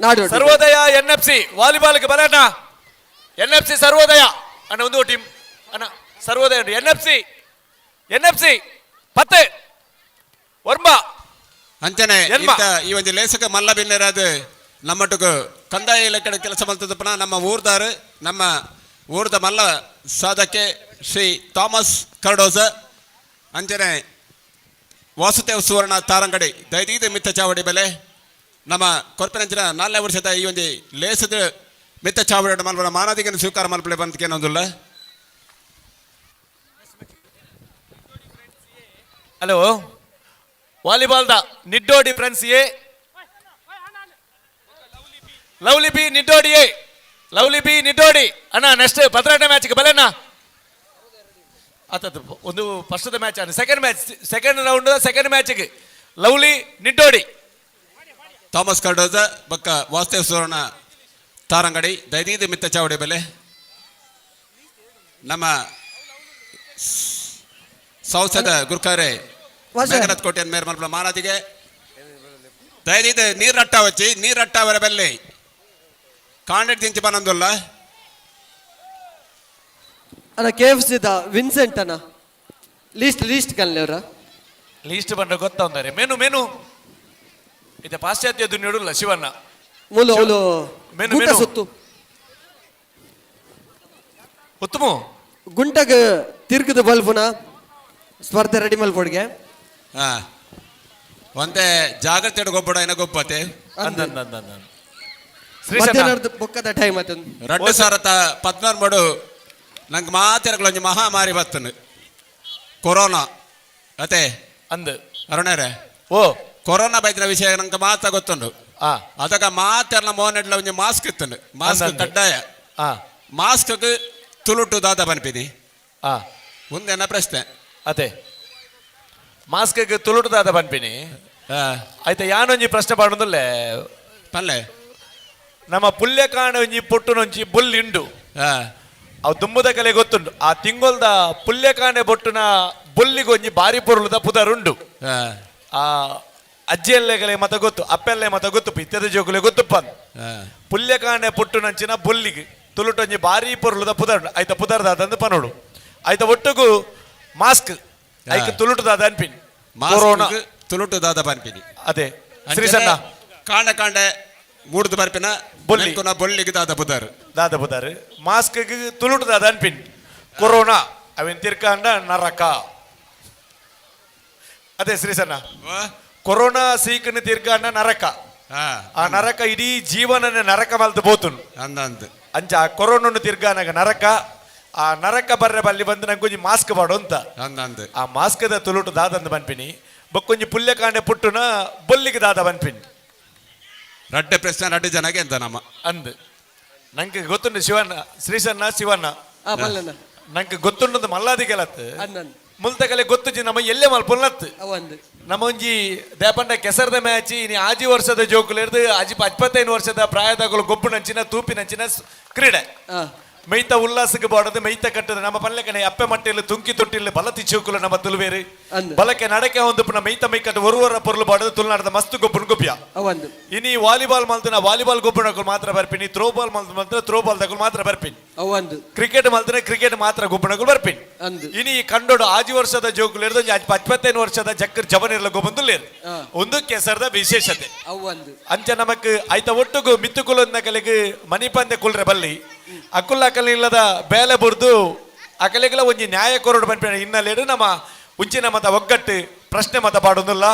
ನಾಡು. ಸರ್ವೋದಯ ಎನ್ಎಫ್ಸಿ ವಾಲಿಬಾಲ್ಗೆ ಬಲಣ್ಣ. ಎನ್ಎಫ್ಸಿ ಸರ್ವೋದಯ ಅಣ್ಣ, ಒಂದು ಟೀಮ್ ಅಣ್ಣ ಸರ್ವೋದಯ ಉಂಟು. ಎನ್ಎಫ್ಸಿ ಎನ್ಎಫ್ಸಿ ಪತ್ತೆ ವರ್ಮ ಅಂಚನೆ ಎನ್ಮ. ಇಂತ ಈ ಒಂದು ಲೇಸಕ ಮಲ್ಲ ಬಿನ್ನೆರಾದ ನಮ್ಮಟ್ಟುಗು ಕಂದಾಯ ಇಲಾಖೆ ಕೆಲಸ ಮಲ್ತದಪ್ಪನ ನಮ್ಮ ಊರ್ದಾರು, ನಮ್ಮ ಊರ್ದ ಮಲ್ಲ ಸಾಧಕೆ ಶ್ರೀ ಥಾಮಸ್ ಕರ್ಡೋಸ, ಅಂಚನೆ ವಾಸುದೇವ್ ಸುವರ್ಣ ತಾರಂಗಡಿ ದೈದೀದ ಮಿತ್ತ ಚಾವಡಿ ಬೆಲೆ ನಮ್ಮ ಕೊರ್ಪಿನಂಚಿನ 4ನೇ ವರ್ಷದ ಈ ಒಂದು ಲೇಸದ ಮಿತ್ತ ಚಾವಡಿ ಮಲ್ಪನ ಮಾನಾದಿಗೆ ಸ್ವೀಕಾರ ಮಲ್ಪಲೆ ಬಂತಕೇನೊಂದುಲ್ಲ. Hello, volleyball the Niddodi friends A, lovely B Niddodi A, lovely B Niddodi ಅಣ್ಣ. ನೆಕ್ಸ್ಟ್ ಪತ್ರಾಟ ಮ್ಯಾಚ್ಗೆ ಬಲಣ್ಣ. ಆತದ್ದು ಒಂದು ಫಸ್ಟ್ ಮ್ಯಾಚ್ ಅಣ್ಣ, second match, second round second ಮ್ಯಾಚ್ಗೆ lovely Niddodi. Thomas Cardoza ಬಕ್ಕ ವಾಸುದೇವ್ ಸುವರ್ಣ ತಾರಂಗಡಿ ದೈದೀದ ಮಿತ್ತ ಚಾವಡಿ ಬೆಲೆ ನಮ್ಮ ಸಂಸದ ಗುರ್ಕಾರೆ ಮೇಘನಾಥ್ ಕೋಟೆಯನ್ ಮೇರ್ ಮಲ್ಪಲ ಮಾನಾದಿಗೆ ದಯದೀದ ನೀರಟ್ಟ ವಚ್ಚಿ ನೀರಟ್ಟ ಅವರ ಬೆಲ್ಲೆ ಕಾಂಡೆಟ್ ದಿಂಚಿ ಬನಂದುಲ್ಲ. ಅಣ್ಣ K F C the Vincent ಅಣ್ಣ ಲೀಸ್ಟ್ ಲೀಸ್ಟ್ ಕಲ್ಲೆವರ ಲೀಸ್ಟ್ ಬಂದ್ರೆ ಗೊತ್ತೊಂದರೆ ಮೆನು ಮೆನು ಇದು ಪಾಶ್ಚಾತ್ಯ ದುನಿಯುಡುಲ್ಲ ಶಿವಣ್ಣ. ಮೂಲು ಅವಳು ಮೆನು ಗುಂಟ ಮೆನು ಸುತ್ತು ಉತ್ತಮ ಗುಂಟಗ ತಿರ್ಗದ ಬಲ್ಪುನ ಸ್ಪರ್ಧೆ ರೆಡಿ ಮಲ್ಪೊಡ್ಗೆ. ಹಾ ಒಂದೇ ಜಾಗ್ರತೆ ಗೊಬ್ಬಡ ಏನ ಗೊಬ್ಬತೆ. ಮಧ್ಯಾಹ್ನದ ಬೊಕ್ಕದ ಟೈಮ್ ಆಯ್ತು. 2014 ಮಾಡು ನಂಗೆ ಮಾತಿರಗಳೊಂಜಿ ಮಹಾಮಾರಿ ಬತ್ತನು ಕೊರೋನಾ ಅತೆ ಅಂದ್ ಅರುಣರೇ. ಓ ಕೊರೋನಾ ಬೈದಿನ ವಿಷಯ ನಂಗೆ ಮಾತ ಗೊತ್ತುಂಡು. ಅದಕ್ಕ ಮಾತೆರ್ನ ಮೋನೆಡ್ಲ ಒಂಜಿ ಮಾಸ್ಕ್ ಇತ್ತುಂಡು, ಮಾಸ್ಕ್ ಕಡ್ಡಾಯ. ಮಾಸ್ಕ್ ತುಳುಟು ದಾದ ಬನ್ಪಿನಿ ಮುಂದೆನ ಪ್ರಶ್ನೆ. ಅದೇ ಮಾಸ್ಕ್ ತುಳುಟು ದಾದ ಬನ್ಪಿನಿ ಆಯ್ತಾ. ಯಾನೊಂಜಿ ಪ್ರಶ್ನೆ ಪಾಡೊಂದುಲ್ಲೆ ಪಲ್ಲೆ. ನಮ್ಮ ಪುಲ್ಯಕಾಣ ಒಂಜಿ ಪೊಟ್ಟುನೊಂಜಿ ಬುಲ್ಲಿಂಡು ಅವು ದುಂಬುದ ಕಲೆ ಗೊತ್ತುಂಡು. ಆ ತಿಂಗೊಲ್ದ ಪುಲ್ಯಕಾಣೆ ಬೊಟ್ಟುನ ಬುಲ್ಲಿಗೊಂಜಿ ಬಾರಿ ಪೊರುಳುದ ಪುದರುಂಡು. ಆ ಅಜ್ಜಿಯಲ್ಲೆ ಕಲೆ ಮತ ಗೊತ್ತು, ಅಪ್ಪೆಲ್ಲೆ ಮತ ಗೊತ್ತು, ಇತ್ಯದ ಜೋಕುಲೆ ಗೊತ್ತುಪ್ಪ. ಪುಲ್ಯಕಾಣೆ ಪುಟ್ಟುನಂಚಿನ ಬುಲ್ಲಿಗೆ ತುಳುಟೊಂಜಿ ಬಾರಿ ಪೊರುಳುದ ಪುದರುಂಡು. ಆಯ್ತಾ ಪುದರ್ದಾದಂದು ಪನೋಡು. ಆಯ್ತಾ ಒಟ್ಟುಗು ಮಾಸ್ಕ್ ಐಕ್ ತುಳುಟುದಾದ ಅನ್ಪಿನಿ. ಕೊರೋನಾ ತುಳುಟು ದಾದ ಪನ್ಪಿನಿ. ಅದೇ ಶ್ರೀಸಣ್ಣ ಕಾಂಡ ಕಾಂಡ ಮೂಡ್ದು ಬರ್ಪಿನ ಬೊಲ್ಲಿ ಬೊಲ್ಲಿಗೆ ದಾದ ಪುದರ್ ದಾದ ಪುದರ್ ಮಾಸ್ಕ್ ತುಳುಟು ದಾದ ಅನ್ಪಿನ್ ಕೊರೋನಾ ಅವಿನ್ ತಿರ್ಕಂಡ ನರಕ. ಅದೇ ಶ್ರೀಸಣ್ಣ ಕೊರೋನಾ ಸೀಕನ ತಿರ್ಕಂಡ ನರಕ. ಆ ನರಕ ಇಡೀ ಜೀವನನ ನರಕ ಮಲ್ತು ಬೋತುನು ಅಂಚ ಆ ಕೊರೋನನ್ನು ತಿರ್ಗಾನಾಗ ನರಕ. ಆ ನರಕ ಬರ್ರೆ ಬಲ್ಲಿ ಬಂದು ನಂಗೆ ಒಂಜಿ ಮಾಸ್ಕ್ ಪಾಡು ಅಂತ. ಆ ಮಾಸ್ಕ್ದ ತುಳುಟು ದಾದಂದು ಬನ್ಪಿನಿ ಬೊಕ್ಕೊಂಜಿ ಪುಲ್ಯಕಾಂಡೆ ಪುಟ್ಟುನ ಬೊಲ್ಲಿಗೆ ದಾದ ಬನ್ಪಿನಿ. ರಡ್ಡೆ ಪ್ರಶ್ನೆ ರಡ್ಡೆ ಜನಗೆ ಅಂತ ನಮ್ಮ ಅಂದ್ ನಂಗೆ ಗೊತ್ತುಂಡು ಶಿವಣ್ಣ ಶ್ರೀಸಣ್ಣ ಶಿವಣ್ಣ ನಂಗೆ ಗೊತ್ತುಂಡು ಮಲ್ಲಾದಿ ಕೆಲತ್ ಮುಲ್ತಕಲೆ ಗೊತ್ತುಜಿ ನಮ್ಮ ಎಲ್ಲೆ ಮಲ್ಪುಲ್ಲತ್ತು ನಮ್ಮ ಒಂಜಿ ದೇಪಂಡ ಕೆಸರದ ಮ್ಯಾಚ್ ಇನಿ ಆಜಿ ವರ್ಷದ ಜೋಕುಲು ಹಿಡ್ದು ಆಜಿ 25 ವರ್ಷದ ಪ್ರಾಯದಗಳು ಗೊಬ್ಬು ನಂಚಿನ ತೂಪಿನಂಚಿನ ಕ್ರೀಡೆ ಮೈತ ಉಲ್ಲಾಸಕ್ಕೆ ಬಾಡದು ಮೈತ ಕಟ್ಟದ ನಮ್ಮ ಪಲ್ಲೆಕನೆ ಅಪ್ಪೆ ಮಟ್ಟೆಯಲ್ಲಿ ತುಂಕಿ ತೊಟ್ಟಿಲ್ಲಿ ಬಲತಿ ಚೂಕುಲು ನಮ್ಮ ತುಳುವೇರು ಬಲಕೆ ನಡಕೆ ಒಂದು ಪುನ ಮೈತ ಮೈ ಕಟ್ಟು ಒರುವರ ಪೊರ್ಲು ಬಾಡದು ತುಳುನಾಡದ ಮಸ್ತು ಗೊಬ್ಬನ ಗೊಬ್ಬಿಯ. ಇನಿ ವಾಲಿಬಾಲ್ ಮಲ್ತನ ವಾಲಿಬಾಲ್ ಗೊಬ್ಬನಕುಲು ಮಾತ್ರ ಬರ್ಪಿನಿ, ಥ್ರೋ ಬಾಲ್ ಮಲ್ತ ಮಾತ್ರ ಥ್ರೋ ಬಾಲ್ ದಕುಲು ಮಾತ್ರ ಬರ್ಪಿನಿ, ಕ್ರಿಕೆಟ್ ಮಲ್ತನ ಕ್ರಿಕೆಟ್ ಮಾತ್ರ ಗೊಬ್ಬನಕುಲು ಬರ್ಪಿನಿ. ಇನಿ ಕಂಡೋಡು ಆಜಿ ವರ್ಷದ ಜೋಕುಲು ಹಿಡ್ದು 25 ವರ್ಷದ ಜಕ್ಕರ್ ಜವನಿರ್ಲ ಗೊಬ್ಬಂದುಲ್ಲೇರು ಒಂದು ಕೆಸರದ ವಿಶೇಷತೆ. ಅಂಚ ನಮಕ್ ಐತ ಒಟ್ಟುಗು ಮಿತ್ತುಕುಲೊಂದ ಕಲೆಗೆ ಮನಿಪಂದೆ ಕುಲ್ರೆ ಬಲ್ಲಿ ಅಕ್ಕುಲ್ಲ ಅಕಲ್ ಇಲ್ಲದ ಬೇಲೆ ಬುರ್ದು ಅಕಲೆಗೆಲ್ಲ ಒಂಜಿ ನ್ಯಾಯ ಕೊರಡು ಪನ್ಪಿನ ಹಿನ್ನೆಲೆಡು ನಮ್ಮ ಉಂಚಿನ ಮತ ಒಗ್ಗಟ್ಟು ಪ್ರಶ್ನೆ ಮತ ಪಾಡೊಂದುಲ್ಲ.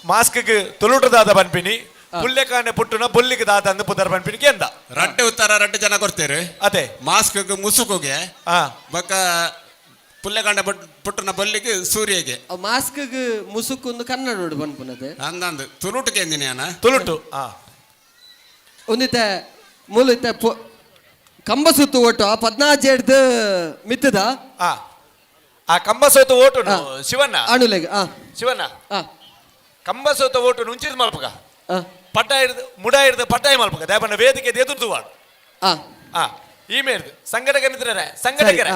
ಮಾಸ್ಕ್ಗೆ ತುಳುಟುದಾದ ಪನ್ಪಿನಿ ಪುಲ್ಯಕಾನೆ ಪುಟ್ಟುನ ಬೊಲ್ಲಿಗೆ ದಾದ ಅಂದ್ ಪುದರ್ ಪನ್ಪಿನಿ ಎಂದ ರಡ್ಡೆ ಉತ್ತರ ರಡ್ಡೆ ಜನ ಕೊಡ್ತೇವೆ. ಅದೇ ಮಾಸ್ಕ್ ಮುಸುಕುಗೆ ಬೊಕ್ಕ ಪುಲ್ಯಕಾಂಡ ಪುಟ್ಟುನ ಬೊಲ್ಲಿಗೆ ಸೂರ್ಯಗೆ ಮಾಸ್ಕ್ ಮುಸುಕು ಕನ್ನಡ ಪನ್ಪುನದೆ ಅಂದಂದು ತುಳುಟುಗೆ ಎಂದಿನಿ ಅಣ್ಣ ತುಳುಟು ಒಂದಿತ್ತೆ ಮೂಲ ಇತ್ತೆ ಕಂಬ ಸುತ್ತು ಓಟು ಆ 14 ಮಿತ್ತದ ಆ ಕಂಬ ಸುತ್ತು ಓಟು ಶಿವಣ್ಣ ಅಣುಲೆಗ್ ಶಿವಣ್ಣ ಕಂಬಸೋತ ಓಟು ನುಂಚಿದ್ ಮಲ್ಪಗ ಪಟ್ಟಾಯ ಮುಡಾಯಿರ್ದು ಪಟ್ಟಾಯ ಮಲ್ಪಗ ದೇಪಣ್ಣ ವೇದಿಕೆ ಎದುರ್ದು ವಾಡು. ಆ ಈ ಮೇರ್ದು ಸಂಘಟಕ ಮಿತ್ರರೇ, ಸಂಘಟಕರೇ,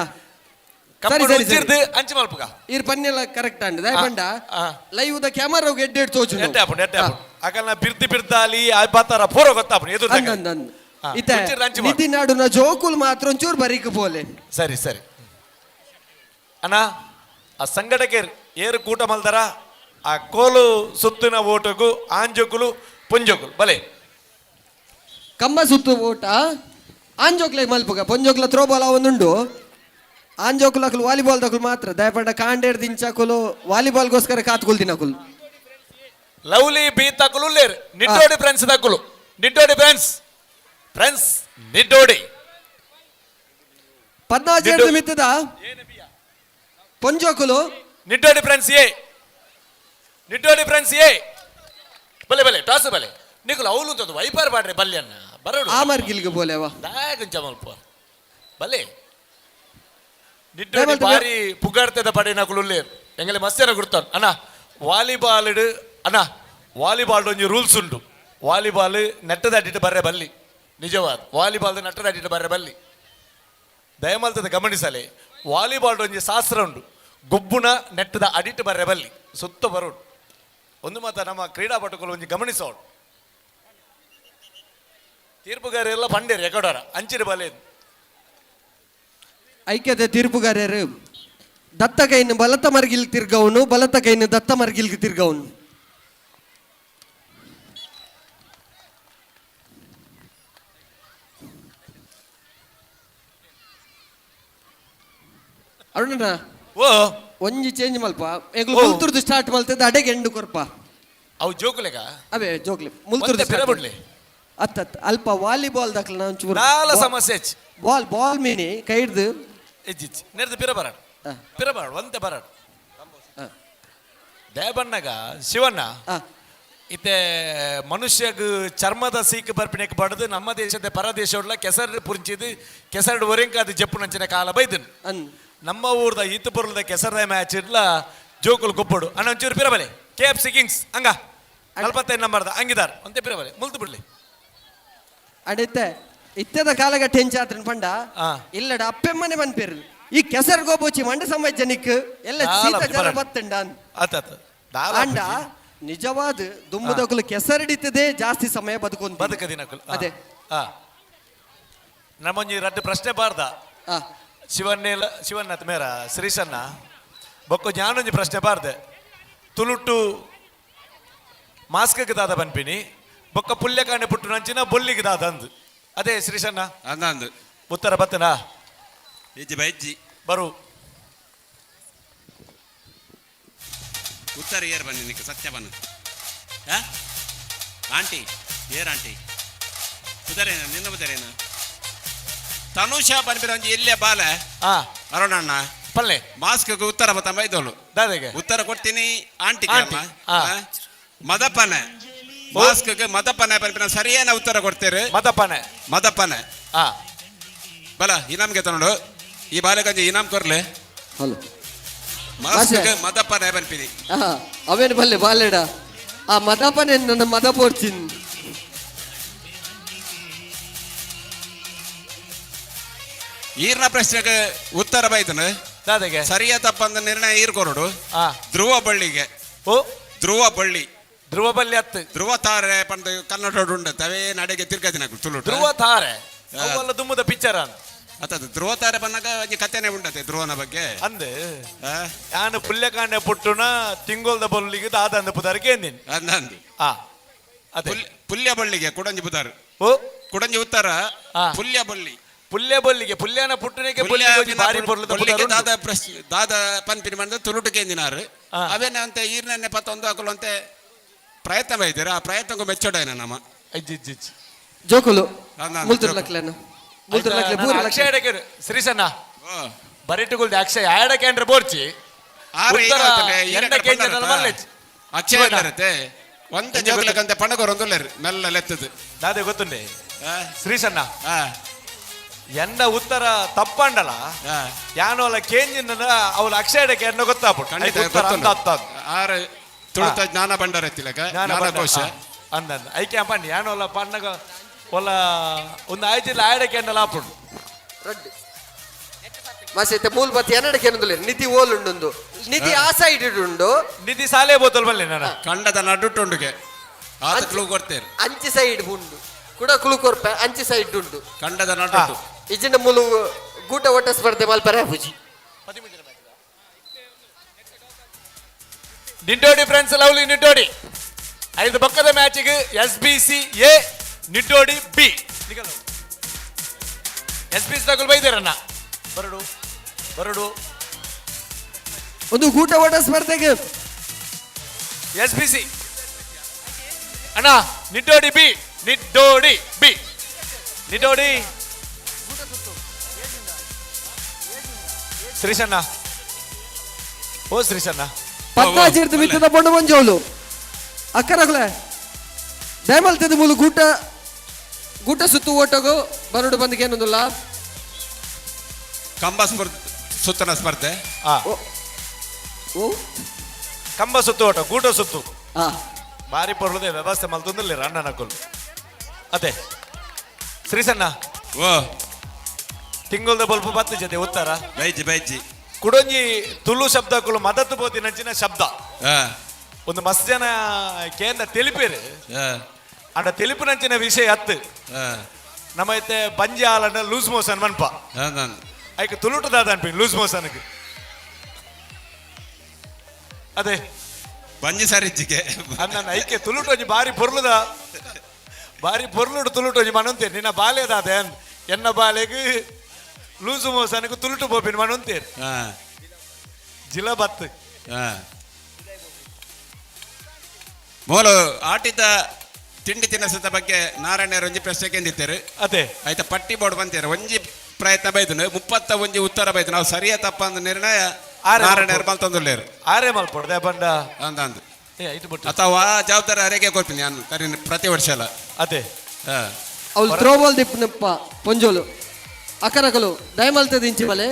ಕಂಬ ನುಂಚಿರ್ದು ಅಂಚು ಮಲ್ಪಗ. ಇರ್ ಪನ್ನೆಲ್ಲ ಕರೆಕ್ಟ್ ಅಂಡ್ ದಯಪಂಡ ಲೈವ್ ದ ಕ್ಯಾಮರಾ ಎಡ್ಡೆ ಎಡ್ ತೋಚು ಎಡ್ಡೆ ಆಪುಂಡು, ಎಡ್ಡೆ ಆಪುಂಡು. ಅಕಲ್ನ ಬಿರ್ದಿ ಬಿರ್ದಾಲಿ ಆ ಬಾತಾರ ಪೂರ ಗೊತ್ತಾಪುಂಡು ಎದುರು. ಅಂದ್ ಅಂದ್ ಇತ್ತೆ ನಿಧಿ ನಾಡುನ ಜೋಕುಲ್ ಮಾತ್ರ ಒಂಚೂರು ಬರೀಕ್ ಪೋಲೆ. ಸರಿ ಸರಿ ಅಣ್ಣ, ಆ ಸಂಘಟಕರು ಏರು ಕೂಟ ಮಲ್ದರ ಆ ಕೋಲು ಸುತ್ತಿನ ಓಟಗು ಆಂಜೋಕುಲು ಪೊಂಜೋಕುಲು ಬಲೆ. ಕಂಬ ಸುತ್ತು ಓಟ ಆಂಜೋಕ್ಲೆ ಮಲ್ಪುಗ, ಪೊಂಜೋಕ್ಲ ಥ್ರೋಬಾಲ್ ಒಂದುಂಡು. ಆಂಜೋಕುಲು ಅಕುಲು ವಾಲಿಬಾಲ್ ದಕುಲು ಮಾತ್ರ ದಯಪಂಡ ಕಾಂಡೇರ್ ದಿಂಚಾಕುಲು ವಾಲಿಬಾಲ್ಗೋಸ್ಕರ ಕಾತ್ಕೊಲ್ ದಿನಕುಲು. ಲವ್ಲಿ ಬಿ ತಕುಲು ಲೇರ್ ನಿಟ್ಟೋಡಿ ಫ್ರೆಂಡ್ಸ್ ತಕುಲು, ನಿಟ್ಟೋಡಿ ಫ್ರೆಂಡ್ಸ್, ಫ್ರೆಂಡ್ಸ್ ನಿಟ್ಟೋಡಿ. 14 ಮಿತ್ತದ ಪೊಂಜೋಕುಲು Niddodi friends A, Niddodi friends A. ಬಲೆ ಬಲೆ ಟಾಸ್ ಬಲೆ ನಿಕುಲು ಅವಲು ಅಂತದ್ದು ವೈಪಾರ್ ಬಾಡ್ರೆ ಬಲ್ಯನ್ನ ಬರೋಡು ಆ ಮರ್ಗಿಲ್ಗೆ ಬೋಲೆವಾ ದಾಯಕಂಚ ಮಲ್ಪ ಬಲೆ. ನಿಟ್ಟೋಡಿ ಬಾರಿ ಪುಗಾರ್ತದ ಪಡೆ ನಕುಲು ಲೇರ್ ಎಂಗಲೆ ಮಸ್ತೆನ ಗುರ್ತಾನ್ ಅಣ್ಣ. ವಾಲಿಬಾಲ್ ಅಣ್ಣ, ವಾಲಿಬಾಲ್ ಒಂಜಿ ರೂಲ್ಸ್ ಉಂಟು. ವಾಲಿಬಾಲ್ ನೆಟ್ಟದಾಟಿಟ್ಟು ಬರ್ರೆ ಬಲ್ಲಿ, ನಿಜವಾದ ವಾಲಿಬಾಲ್ ನೆಟ್ಟದಾಟಿಟ್ಟು ಬರ್ರೆ ಬಲ್ಲಿ. ದಯಮಲ್ತದ ಗಮನಿಸಲೆ, ವಾಲಿಬಾಲ್ ಒಂಜಿ ಶಾಸ್ತ್ರ ಉಂಟು. ಗೊಬ್ಬುನ ನೆಟ್ಟದ ಅಡಿಟ್ಟು ಬರ್ರೆ ಬಲ್ಲಿ, ಸುತ್ತ ಬರೋಡು. ಒಂದು ಮಾತ ನಮ್ಮ ಕ್ರೀಡಾಪಟುಗಳು ಒಂಜಿ ಗಮನಿಸೋಡು. ತೀರ್ಪುಗಾರರೆಲ್ಲ ಪಂಡೇರು ಎಕಡೋರ ಅಂಚಿನ ಬಲೆ. ಐಕ್ಯತೆ ತೀರ್ಪುಗಾರರು ದತ್ತ ಕೈನು ಬಲತ ಮರ್ಗಿಲ್ ತಿರ್ಗವನು, ಬಲತ ಕೈನು ದತ್ತ ಮರ್ಗಿಲ್ಗೆ ತಿರ್ಗವನು. ಅರುಣಣ್ಣ ಓ ಒಂಜಿ ಚೇಂಜ್ ಮಲ್ಪ ಎಂಗ್ಲು ಮುಲ್ತುರ್ದು ಸ್ಟಾರ್ಟ್ ಮಲ್ತದ ಅಡೆಗೆ ಎಂಡು ಕೊರ್ಪ. ಅವು ಜೋಕುಲೆಗ ಅವೇ ಜೋಕ್ಲೆ ಮುಲ್ತುರ್ದು ಪಿರ ಬಿಡ್ಲಿ. ಅತ್ತ ಅಲ್ಪ ವಾಲಿಬಾಲ್ ದಾಖಲ ಒಂಚೂರು ನಾಲ ಸಮಸ್ಯೆ. ಬಾಲ್ ಬಾಲ್ ಮೀನಿ ಕೈ ಹಿಡ್ದು ಇಜ್ಜಿಜ್ಜಿ ನೆರ್ದು ಪಿರ ಬರಾಡು, ಪಿರ ಬರಾಡು ಒಂತೆ ಬರಾಡು. ದೇಬಣ್ಣಗ ಶಿವಣ್ಣ ಇತ್ತೆ ಮನುಷ್ಯಗ್ ಚರ್ಮದ ಸೀಕ್ ಬರ್ಪಿಣಕ್ಕೆ ಬಡದು ನಮ್ಮ ದೇಶದ ಪರದೇಶ ಕೆಸರು ಪುಂಚಿದು ಕೆಸರು ಒರೆಂಕಾದ ಜಪ್ಪುನಂಚಿನ ಕಾಲ ಬೈದನ್. ನಮ್ಮ ಊರ್ದ ಈತಪುರದ ಕೆಸರದ ಮ್ಯಾಚ್ ಇಡ್ಲ ಜೋಕುಲು ಗೊಬ್ಬಡು ಅಣ್ಣ ಒಂಚೂರು ಪಿರಬಲೆ. ಕೆ ಎಫ್ ಸಿ ಕಿಂಗ್ಸ್ ಹಂಗ 45 ನಂಬರ್ದ ಹಂಗಿದಾರ ಒಂತೆ ಪಿರಬಲೆ ಮುಲ್ತು ಬಿಡ್ಲಿ. ಅಡಿತ್ತೆ ಇತ್ತದ ಕಾಲಗಟ್ಟೆ ಹೆಂಚಾತ್ರನ್ ಪಂಡ ಇಲ್ಲಡ ಅಪ್ಪೆಮ್ಮನೆ ಬಂದ್ಪೇರು ಈ ಕೆಸರು ಗೋಬೋಚಿ ಮಂಡ ಸಮಾಜ ಜನಿಕ್ ಎಲ್ಲ ಶೀತ ಜನ ಬತ್ತಂಡ ಅಂಡ. ನಿಜವಾದ ದುಮ್ಮದಕುಲು ಕೆಸರಡಿತದೆ ಜಾಸ್ತಿ ಸಮಯ ಬದುಕೊಂದು ಬದುಕದಿನಕುಲು. ಅದೇ ನಮ್ಮೊಂಜಿ ರಡ್ಡು ಪ್ರಶ್ನೆ ಬಾರ್ದ ಶಿವನ್ನೇಲ ಶಿವನ್ನತ್ ಮೇರ ಶ್ರೀಶನ್ನ ಬೊಕ್ಕ ಜ್ಞಾನೊಂಜಿ ಪ್ರಶ್ನೆ ಬಾರ್ದೆ. ತುಳುಟು ಮಾಸ್ಕ್ ದಾದ ಬನ್ಪಿನಿ ಬೊಕ್ಕ ಪುಲ್ಯಕಾಂಡೆ ಪುಟ್ಟು ನಂಚಿನ ಬೊಲ್ಲಿಗೆ ದಾದ ಅಂದು. ಅದೇ ಶ್ರೀಶನ್ನ ಅಂದಂದು ಉತ್ತರ ಬತ್ತನಾ? ಇಜ್ಜಿ ಬೈಜ್ಜಿ ಬರು ಉತ್ತರ ಏರ್ ಬನ್ನಿ ನಿಕ್ಕ ಸತ್ಯ ಬನ್ನು. ಆಂಟಿ ಏರ್ ಆಂಟಿ ಉದರೇನ ನಿನ್ನ ಉದರೇನ ತನುಷಾ ಬನ್ಬಿರ ಒಂಜಿ ಎಲ್ಲೇ ಬಾಲೆ ಅರುಣಣ್ಣ ಪಲ್ಲೆ ಮಾಸ್ಕ್ ಉತ್ತರ ಬತ್ತ ಬೈದೋಳು ದಾದೆಗೆ ಉತ್ತರ ಕೊಡ್ತೀನಿ ಆಂಟಿ ಮದಪ್ಪನೆ ಮಾಸ್ಕ್ ಮದಪ್ಪನೆ ಬನ್ಪಿನ ಸರಿಯಾನ ಉತ್ತರ ಕೊಡ್ತೀರಿ. ಮದಪ್ಪನೆ ಮದಪ್ಪನೆ ಬಲ ಇನಾಮ್ಗೆ ತನೋಡು ಈ ಬಾಲಕಂಜಿ ಇನಾಮ್ ಕೊರ್ಲೆ. ಹಲೋ ಮಾಸ್ಕ್ ಮದಪ್ಪನೆ ಬನ್ಪಿನಿ ಅವೇನು ಬಲ್ಲೆ ಬಾಲೆಡ ಆ ಮದಪ್ಪನೆ ನನ್ನ ಮದ ಪೋರ್ಚಿನ್. ಈರ್ನ ಪ್ರಶ್ನೆಗೆ ಉತ್ತರ ಬೈತನ ದಾದೆಗೆ ಸರಿಯಾ ತಪ್ಪಂದ ನಿರ್ಣಯ ಈರ್ ಕೊರಡು. ಧ್ರುವ ಬಳ್ಳಿಗೆ ಓ ಧ್ರುವ ಬಳ್ಳಿ ಧ್ರುವ ಬಳ್ಳಿ ಅತ್ತು ಧ್ರುವ ತಾರೆ ಪಂಡ ಕನ್ನಡ ಉಂಡ ತವೇ ನಡೆಗೆ ತಿರ್ಗದಿನ ತುಳು ಧ್ರುವ ತಾರೆ ಅವಲ್ಲ ದುಮ್ಮದ ಪಿಕ್ಚರ್ ಅತ್ತ ಧ್ರುವ ತಾರೆ ಬಂದಾಗ ಒಂಜಿ ಕಥೆನೆ ಉಂಡತೆ ಧ್ರುವನ ಬಗ್ಗೆ ಅಂದ್ ನಾನು ಪುಲ್ಯಕಾಂಡೆ ಪುಟ್ಟುನ ತಿಂಗೋಲ್ದ ಬೊಲ್ಲಿಗೆ ದಾದ ಅಂದ ಪುದಾರಿಗೆ ಅಂದಿನಿ ಅಂದು ಅದೇ ಪುಲ್ಯ ಬಳ್ಳಿಗೆ ಕುಡಂಜಿ ಪುದಾರು ಓ ಕುಡಂಜಿ ಉತ್ತರ ಪುಲ್ಯ ಬಳ್ಳಿ ಪುಲ್ಯ ಬೊಲ್ಲಿಗೆ ಪುಲ್ಯನ ಪುಟ್ಟುನಿಗೆ ಬಾರಿ ಪೊರ್ಲುದ ದಾದ ಪ್ರಶ್ನೆ ದಾದ ಪನ್ಪಿನ ಬಂದ ತುಳುಟು ಕೇಂದಿನಾರು ಅವೇನ ಅಂತ ಈರ್ನನ್ನೆ ಪತ್ತೊಂದು ಹಾಕಲು ಅಂತೆ ಪ್ರಯತ್ನ ಬೈದಿರ ಆ ಪ್ರಯತ್ನಕ್ಕೂ ಮೆಚ್ಚೋಡೇನ ನಮ್ಮ ಜೋಕುಲು ಮುಲ್ತುರ್ ಲಕ್ಲೆನ ಮುಲ್ತುರ್ ಲಕ್ಲೆ ಪೂರ ಅಕ್ಷಯ ಎಡಕ್ಕೆ ಶ್ರೀಸಣ್ಣ ಬರಿಟುಗುಲ್ದೆ ಅಕ್ಷಯ ಆಡಕ್ಕೆ ಅಂದ್ರೆ ಬೋರ್ಚಿ ಆರೆ ಉತ್ತರ ಎಂಡ ಕೇಂದ್ರದಲ್ಲಿ ಮಲ್ಲೆಚ್ ಅಕ್ಷಯ ಇರುತ್ತೆ ಒಂತೆ ಜೋಕುಲಕಂತೆ ಪಣಗೋರು ಒಂದುಲ್ಲೇರು ಮೆಲ್ಲ ಲೆತ್ತದು ದಾದೆ ಗೊತ್ತುಂಡೆ ಶ್ರೀಸಣ್ಣ ಎನ್ನ ಉತ್ತರ ತಪ್ಪಂಡಲ ಯಾನೋಲ ಕೇಂಜಿನ ಅವಳ ಅಕ್ಷಯ ಎಡಕ್ಕೆ ಎನ್ನ ಗೊತ್ತಾಪು ಖಂಡಿತ ಉತ್ತರ ಅಂತ ಅತ್ತ ಆರು ತುಳುತ ಜ್ಞಾನ ಭಂಡಾರ ತಿಲಕ ಜ್ಞಾನಕೋಶ. ಅಂದಂದ ಐಕೆ ಪಂಡಿ ಯಾನೋಲ ಪಣ್ಣಗ ಒಲ್ಲ ಒಂದು ಆಯ್ತಿಲ್ಲ ಆಯಡ ಕೆಂಡಲ ಆಪುಂಡು. ರಡ್ಡು ಮಾಸೈತೆ ಮೂಲ್ ಬತ್ತಿ ಎನ್ನಡ ಕೆನದುಲೆ ನಿಧಿ ಓಲುಂಡುಂದು ನಿಧಿ ಆ ಸೈಡ್ ಉಂಡು. ನಿಧಿ ಸಾಲೆ ಬೋತಲ್ ಬಲ್ಲೆ ನಾನು ಕಂಡದ ನಡುಟುಂಡುಗೆ ಆತ ಕ್ಲೂ ಕೊಡ್ತೇನೆ. ಅಂಚಿ ಸೈಡ್ ಉಂಡು ಕುಡ ಕುಳು ಕೊರ್ಪ ಅಂಚಿ ಸೈಡ್ ಉಂಡು ಕಂಡದ ನಡುಟು ಇಜಿನ ಮೂಲು ಗೂಟ ಓಟ ಸ್ಪರ್ಧೆ ಮಲ್ಪರೆ ಪೂಜಿ. ನಿಡ್ಡೋಡಿ ಫ್ರೆಂಡ್ಸ್ ಲವ್ಲಿ ನಿಡ್ಡೋಡಿ ಐದು ಪಕ್ಕದ ಮ್ಯಾಚಿಗೆ S B C A Niddodi B. S B C ತಗೊಳ್ ಬೈದಿರಣ್ಣ. ಬರಡು ಬರಡು ಒಂದು ಗೂಟ ಓಟ ಸ್ಪರ್ಧೆಗೆ ಎಸ್ ಬಿ ಸಿ ಅಣ್ಣ ನಿಡ್ಡೋಡಿ ಬಿ ನಿಡ್ಡೋಡಿ ಬಿ ನಿಡ್ಡೋಡಿ ಶ್ರೀಶಣ್ಣ ಓ ಶ್ರೀಶಣ್ಣ. ಪದ್ನಾಜಿರ್ದು ಮಿತ್ತದ ಬೊಂಡು ಮಂಜೋಳು ಅಕ್ಕನಗುಲೆ ದಯಮಲ್ತದ ಮೂಲು ಗೂಟ ಗೂಟ ಸುತ್ತು ಓಟಗು ಬರಡು ಬಂದಿಗೆ ಏನೊಂದಿಲ್ಲ. ಕಂಬ ಸ್ಪರ್ಧೆ ಸುತ್ತನ ಸ್ಪರ್ಧೆ. ಕಂಬ ಸುತ್ತು ಓಟ ಗೂಟ ಸುತ್ತು ಬಾರಿ ಪೊರ್ಲದೆ ವ್ಯವಸ್ಥೆ ಮಲ್ತೊಂದಿಲ್ಲ ಅಣ್ಣನ ಕೊಲ್ಲು. ಅದೇ ಶ್ರೀಸಣ್ಣ ಓ ತಿಂಗೊಲ್ದ ಬಲ್ಪ ಬತ್ತು ಜೊತೆ ಉತ್ತರ ಬೈಜಿ ಬೈಜಿ ಕುಡೊಂಜಿ ತುಳು ಶಬ್ದಕ್ಕಳು ಮದತ್ತು ಬೋತಿ ನಂಚಿನ ಶಬ್ದ ಒಂದು ಮಸ್ತ್ ಜನ ಕೇಂದ್ರ ತಿಳಿಪೇರು ಅಂಡ ತಿಳಿಪು ನಂಚಿನ ವಿಷಯ ಅತ್ತು ನಮ್ಮ ಐತೆ ಬಂಜಿ ಹಾಲನ್ನ ಲೂಸ್ ಮೋಷನ್ ಮನ್ಪ ಐಕ್ ತುಳುಟು ದಾದ ಅನ್ಪಿ ಲೂಸ್ ಮೋಷನ್ಗೆ ಅದೇ ಬಂಜಿ ಸರಿಜ್ಜಿಗೆ ಅನ್ನ ಐಕೆ ತುಳುಟು ಒಂಜಿ ಬಾರಿ ಪೊರ್ಲುದ ಬಾರಿ ಪೊರ್ಲುಡು ತುಳುಟು ಒಂಜಿ ಮನಂತೇರು ನಿನ್ನ ಬಾಲೆದಾದ ಎನ್ನ ಬಾಲೆಗ್ ಲೂಸು ಮೋಸನ್ಗೆ ತುಳುಟು ಬೋಪಿನ ಮನಂತೇರು ಜಿಲ ಬತ್ತು. ಮೂಲು ಆಟಿದ ತಿಂಡಿ ತಿನಿಸದ ಬಗ್ಗೆ ನಾರಾಯಣರು ಒಂಜಿ ಪ್ರಶ್ನೆ ಕೇಂದಿತ್ತೇರು. ಅದೇ ಆಯ್ತಾ ಪಟ್ಟಿ ಬೋರ್ಡ್ ಬಂತೇರು ಒಂಜಿ ಪ್ರಯತ್ನ ಬೈದನು 31 ಉತ್ತರ ಬೈದು ನಾವು ಸರಿಯ ತಪ್ಪ ಅಂದ ನಿರ್ಣಯ ನಾರಾಯಣರು ಮಲ್ತೊಂದುಲ್ಲೇರು. ಆರೇ ಮಲ್ಪೊಡ್ದೆ ಬಂಡ ಅಂದ ಅಂದ ಏ ಇದು ಬಿಟ್ಟು ಅಥವಾ ಜವಾಬ್ದಾರಿ ಅರೆಗೆ ಕೊಡ್ತೀನಿ ನಾನು ಕರಿ ಪ್ರತಿ ವರ್ಷ ಅಲ್ಲ. ಅದೇ ಅವಳು ಥ್ರೋಬಾಲ್ ದಿಪ್ಪನಪ್ಪ ಪೊಂಜೋಲು ಅಕರಕಲು ದಯಮಲ್ತದ ಇಂಚಿ ಬಲೆ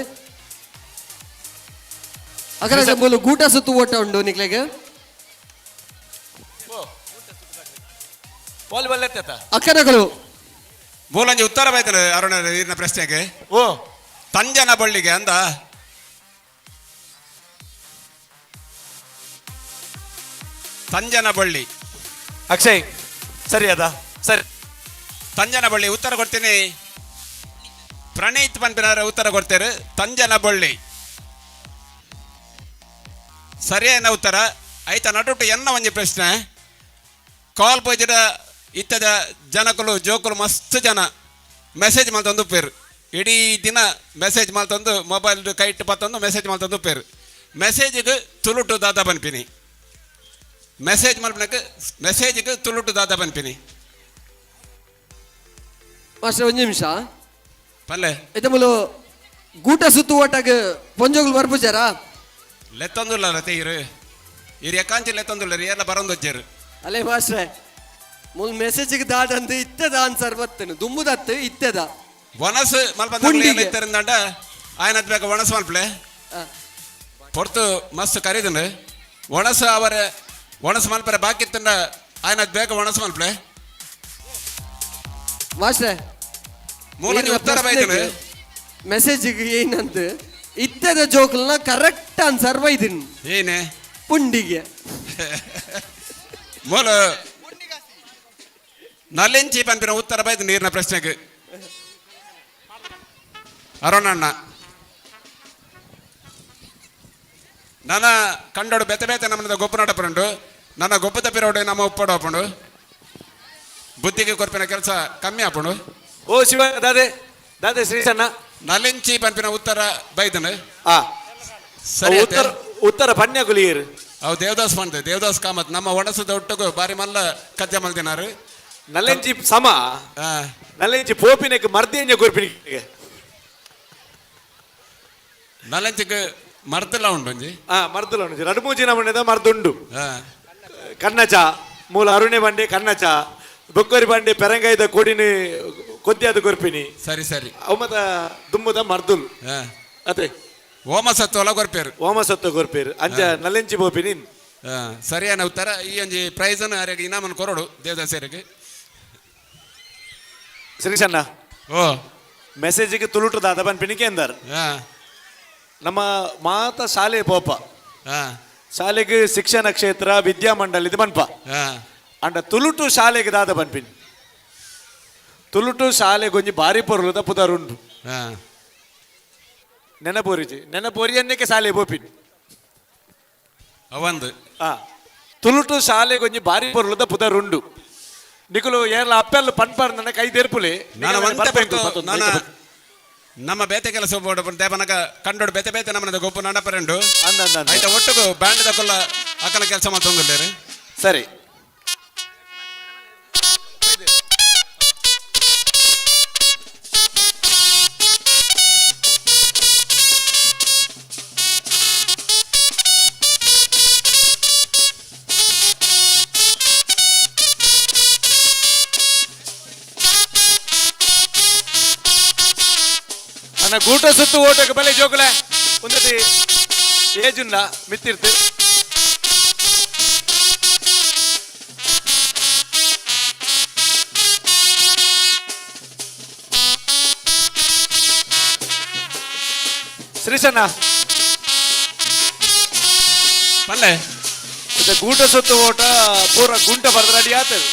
ಅಕರಕ ಮೂಲು ಗೂಟ ಸುತ್ತು ಓಟ ಉಂಡು ನಿಕ್ಲೆಗೆ ವಾಲಿಬಾಲ್ ಎತ್ತ ಅಕ್ಕನಗಳು ಮೂಲಂಜಿ ಉತ್ತರ ಬೈತನು ಅರುಣ ನೀರಿನ ಪ್ರಶ್ನೆಗೆ. ಓ ತಂಜನ ಬಳ್ಳಿಗೆ ಅಂದ ತಂಜನ ಬಳ್ಳಿ. ಅಕ್ಷಯ್ ಸರಿ ಅದ ಸರಿ ತಂಜನ ಬಳ್ಳಿ ಉತ್ತರ ಕೊಡ್ತೀನಿ. ಪ್ರಣೀತ್ ಪನ್ಪಿನವರ ಉತ್ತರ ಕೊಡ್ತೇನೆ. ತಂಜನ ಬಳ್ಳಿ ಸರಿಯಾದ ಉತ್ತರ. ಐತ ನಡುಟು ಎನ್ನ ಒಂಜಿ ಪ್ರಶ್ನೆ ಕಾಲ್ ಪೋಯ್ದಿಡ ಇತ್ತದ ಜನಕುಲು ಜೋಕುಲು ಮಸ್ತ್ ಜನ ಮೆಸೇಜ್ ಮಲ್ತೊಂದು ಉಪ್ಪೇರು. ಇಡೀ ದಿನ ಮೆಸೇಜ್ ಮಲ್ತೊಂದು ಮೊಬೈಲ್ ಕೈಟ್ ಪತ್ತೊಂದು ಮೆಸೇಜ್ ಮಲ್ತೊಂದು ಉಪ್ಪೇರು. ಮೆಸೇಜ್ಗೆ ತುಳುಟು ದಾದ ಪನ್ಪಿನಿ. ಮೆಸೇಜ್ ಮಲ್ಪನಕ್ಕೆ ಮೆಸೇಜ್ಗೆ ತುಳುಟು ದಾದ ಪನ್ಪಿನಿ. ಮಾಸ್ಟರ್ ಒಂಜಿ ನಿಮಿಷ ಪಲ್ಲೆ ಐತ ಮೂಲು ಗೂಟ ಸುತ್ತು ಓಟಾಗ ಪೊಂಜೋಗುಲು ಬರ್ಪುಜಾರಾ ಲೆತ್ತೊಂದುಲ್ಲ ರತೆ ಇರು ಇರು ಎಕಾಂಚಿ ಲೆತ್ತೊಂದುಲ್ಲ ಎಲ್ಲ ಬರೊಂದೊಜ್ಜರು. ಅಲ್ಲೇ ಮಾಸ್ಟ್ರೆ ಮೂಲ್ ಮೆಸೇಜ್ಗೆ ದಾದಂದು ಇತ್ತದ ಆನ್ಸರ್ ಬತ್ತನು ದುಮ್ಮುದತ್ತು ಇತ್ತದ ವನಸು ಮಲ್ಪ ಇತ್ತರಿಂದಂಡ ಆಯನತ್ ಬೇಕ ಒಣಸು ಮಲ್ಪಲೆ ಪೊರ್ತು ಮಸ್ತ್ ಕರೀದನು ಒಣಸು ಅವರ ಒಣಸು ಮಲ್ಪರೆ ಬಾಕಿ ಇತ್ತಂಡ ಆಯನತ್ ಬೇಕ ಒಣಸು ಮಲ್ಪಲೆ. ಮಾಸ್ಟ್ರೆ ಮೂಲ ಉತ್ತರ ಬೈತನು ಮೆಸೇಜ್ಗೆ ಏನಂತ ಇತ್ತದ ಜೋಕಲ್ನ ಕರೆಕ್ಟ್ ಆನ್ಸರ್ ಬೈದಿನ್ ಏನೇ ಪುಂಡಿಗೆ ಮೂಲ ನಲೆಂಚಿ ಪನ್ಪಿನ ಉತ್ತರ ಬೈದು ನೀರಿನ ಪ್ರಶ್ನೆಗೆ ಅರುಣಣ್ಣ ನನ್ನ ಕಂಡೋಡು ಬೆತೆ ಬೇತೆ ನಮ್ಮದ ಗೊಬ್ಬು ನಡಪುಂಡು ನನ್ನ ಗೊಬ್ಬು ತಪ್ಪಿರೋಡು ನಮ್ಮ ಉಪ್ಪಡು ಆಪುಂಡು ಬುದ್ಧಿಗೆ ಕೊರ್ಪಿನ ಕೆಲಸ ಕಮ್ಮಿ ಆಪುಂಡು. ಓ ಶಿವ ದಾದೆ ದಾದೆ ಶ್ರೀಶಣ್ಣ ನಲೆಂಚಿ ಪನ್ಪಿನ ಉತ್ತರ ಬೈದನು. ಸರಿ ಉತ್ತರ ಉತ್ತರ ಪನ್ಯ ಗುಲಿಯರು ಅವು ದೇವದಾಸ್ ಪಂಡ್ ದೇವದಾಸ್ ಕಾಮತ್ ನಮ್ಮ ಒಣಸದ ಒಟ್ಟುಗು ಬಾರಿ ಮಲ್ಲ ಕಜ್ಜ ಮಲ್ದಿನಾರು. ನಲೆಂಚಿ ಸಮ ನಲೆಂಚಿ ಪೋಪಿನಕ್ಕೆ ಮರ್ದೇಂಜ ಕೊರ್ಪಿನಿಗೆ ನಲೆಂಚಿಗೆ ಮರ್ದಲ ಉಂಡು ಒಂಜಿ ಮರ್ದಲ ಉಂಡು ರಡು ಮೂಜಿನ ಮಣ್ಣದ ಮರ್ದುಂಡು. ಕನ್ನಚ ಮೂಲ ಅರುಣೆ ಬಂಡೆ ಕನ್ನಚ ಬೊಕ್ಕರಿ ಬಂಡೆ ಪೆರಂಗಾಯ್ದ ಕೊಡಿನ ಕೊದ್ದಿಯಾದ ಕೊರ್ಪಿನಿ. ಸರಿ ಸರಿ ಅವು ಮತ್ತ ದುಮ್ಮದ ಮರ್ದುಲ್ ಅದೇ ಓಮ ಸತ್ವಲ ಕೊರ್ಪೇರು ಓಮ ಸತ್ವ ಕೊರ್ಪೇರು ಅಂಚ ನಲೆಂಚಿ ಪೋಪಿನಿ. ಸರಿಯಾದ ಉತ್ತರ. ಈ ಒಂಜಿ ಪ್ರೈಸನ್ನು ಅರೆಗೆ ಇನಾಮನ್ನು ಕೊರಡು ದೇವದಾಸರಿಗೆ. ಶ್ರೀಶಣ್ಣ, ಓ ಮೆಸೇಜಿಗೆ ತುಳುಟು ದಾದ ಪನ್ಪಿನಿ ಕೇಂದರ್. ನಮ್ಮ ಮಾತ ಶಾಲೆ ಪೋಪ, ಶಾಲೆಗೆ ಶಿಕ್ಷಣ ಕ್ಷೇತ್ರ ವಿದ್ಯಾಮಂಡಲ ಇದು ಮನ್ಪ ಅಂಡ ತುಳುಟು ಶಾಲೆಗೆ ದಾದ ಪನ್ಪಿನಿ. ತುಳುಟು ಶಾಲೆಗೊಂಜಿ ಬಾರಿ ಪೊರ್ಲುದ ಪುದರುಂಡು. ನೆನಪೋರಿಜಿ ನೆನಪೋರಿ ಶಾಲೆ ಪೋಪಿನಿ ಅವಂದು. ತುಳುಟು ಶಾಲೆಗೊಂಜಿ ಬಾರಿ ಪೊರ್ಲುದ ಪುದರುಂಡು. ನಿಕುಲು ಏರ್ಲ ಅಪ್ಪೆಲ್ಲ ಪನ್ಪಾರ್ ನನ್ನ ಕೈ ತೆರ್ಪುಲೆ. ನಮ್ಮ ಬೇತೆ ಕೆಲಸ ದೇವನಗ ಕಂಡೋಡು ಬೇತೆ ಬೇತೆ ನಮ್ಮದ ಗೊಪ್ಪು ನಡಪರೆಂಡು ಆಯ್ತಾ ಒಟ್ಟುಗು ಬ್ಯಾಂಡ್ ದಕೊಲ್ಲ ಅಕ್ಕನ ಕೆಲಸ ಮಾಡ್ತೊಂದಿಲ್ಲ. ಸರಿ, ಅಣ್ಣ ಗೂಟ ಸುತ್ತು ಓಟಕ್ಕೆ ಬಲೆ ಜೋಕುಲೆ ಒಂದತಿ ಏಜುನ್ನ ಮಿತ್ತಿರ್ತು. ಶ್ರೀಶಣ್ಣ ಪಲ್ಲೆ ಗೂಟ ಸುತ್ತು ಓಟ ಪೂರ ಗುಂಟ ಬರೆದ ರೆಡಿ ಆತದೆ.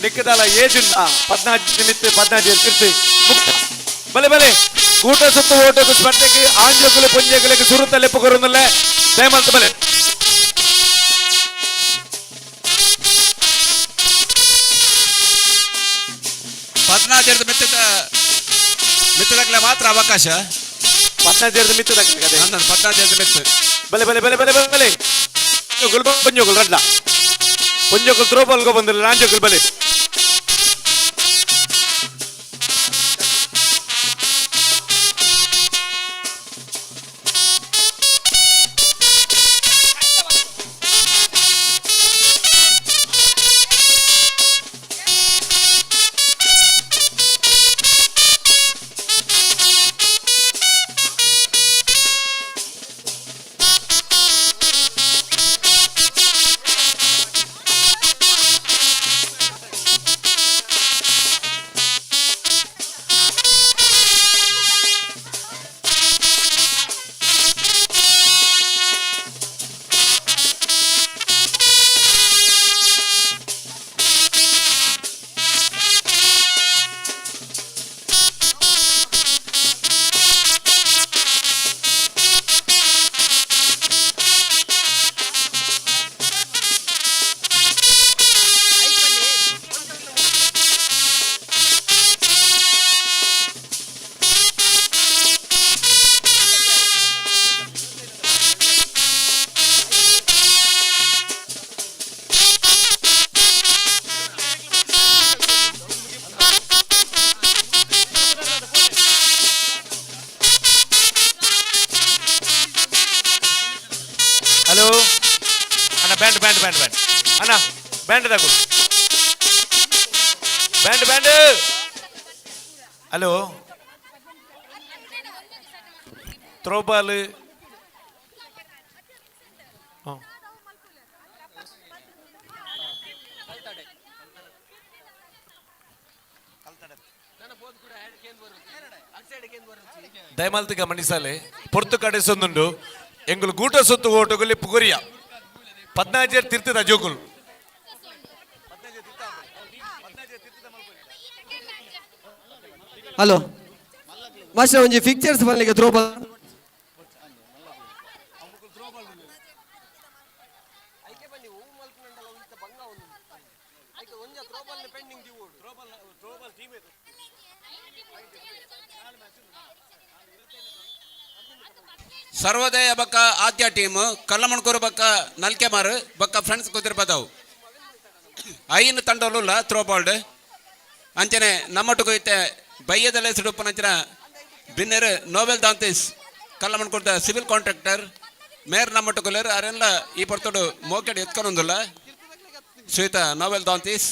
ನಿಕ್ಕದಲ್ಲ ಏಜುನ್ನ 14 ನಿಮಿತ್ತ 14 ಇರ್ತಿರ್ತಿ ಮುಕ್ತ. ಬಲೆ ಬಲೆ ಗೂಟ ಸುತ್ತು ಓಟಕ್ಕೆ ಸ್ಪರ್ಧೆಗೆ ಆಂಜೋಕುಲೆ ಪುಂಜಕುಲೆಗೆ ಸುರುತ್ತಲೆ ಪುಕರುನಲ್ಲೇ ದಯಮಲ್ತ ಬಲೆ. 14 ಮಿತ್ತದ ಮಿತ್ತದಾಗಲೇ ಮಾತ್ರ ಅವಕಾಶ. 14 ಮಿತ್ತದಾಗಲೇ 14 ಮಿತ್ತು. ಬಲೆ ಬಲೆ ಬಲೆ ಬಲೆ ಬಲೆ ಪುಂಜೋಕುಲು ರಡ್ಲ ಪುಂಜೋಕುಲು ತ್ರೋಬಾಲ್ಗೋ ಬಂದಿಲ್ಲ ನಾಂಜೋಕುಲು ಬಲೆ. ಹಲೋ ಅಣ್ಣ, ಬ್ಯಾಂಡ್ ಬ್ಯಾಂಡ್ ಬ್ಯಾಂಡ್ ಬ್ಯಾಂಡ್ ಅಣ್ಣ, ಬ್ಯಾಂಡ್ ತಗೋ, ಬ್ಯಾಂಡ್ ಬ್ಯಾಂಡ್. Hello, throwball. ದಯಮಾಲ್ತಿ ಗಮನಿಸಲೆ ಪೊರ್ತು ಕಡೆ ಸೊಂದುಂಡು ಎಂಗುಲು ಗೂಟ ಸೊತ್ತು ಓಟುಗುಲಿ ಪುಗುರಿಯ 14 ತಿರ್ತದ ಜೋಕುಲು. ಹಲೋ ಮಾಸ್ಟರ್, ಒಂಜಿ ಪಿಕ್ಚರ್ಸ್ ಬರ್ಲಿಕ್ಕೆ ಥ್ರೋಬಾಲ್. ಸರ್ವೋದಯ ಬಕ್ಕ ಆದ್ಯ ಟೀಮ್, ಕಲ್ಲಮಣ್ಕೂರು ಬಕ್ಕ ನಲ್ಕೆಮಾರು ಬಕ್ಕ ಫ್ರೆಂಡ್ಸ್ ಕುದಿರ್ಬದವು ಐನು ತಂಡೋಲುಲ್ಲ ಥ್ರೋ ಬಾಲ್ಡ್. ಅಂಚನೆ ನಮ್ಮೊಟ್ಟಿಗೂ ಇತ್ತೆ ಬಯ್ಯದಲ್ಲೇ ಸಿಡುಪ್ಪನಂಚಿನ ಬಿನ್ನೆರ್ ನೋವೆಲ್ ದಾಂತಿಸ್ ಕಲ್ಲಮಣ್ಕೂರ್ದ ಸಿವಿಲ್ ಕಾಂಟ್ರಾಕ್ಟರ್ ಮೇರ್ ನಮ್ಮೊಟ್ಟುಕೊಲ್ಲೇರು ಅರೆಲ್ಲ ಈ ಪೊರ್ತುಡು ಮೋಕೆಡ್ ಎತ್ಕೊಂಡೊಂದುಲ್ಲ ಶ್ರೀತ ನೋವೆಲ್ ದಾಂತಿಸ್.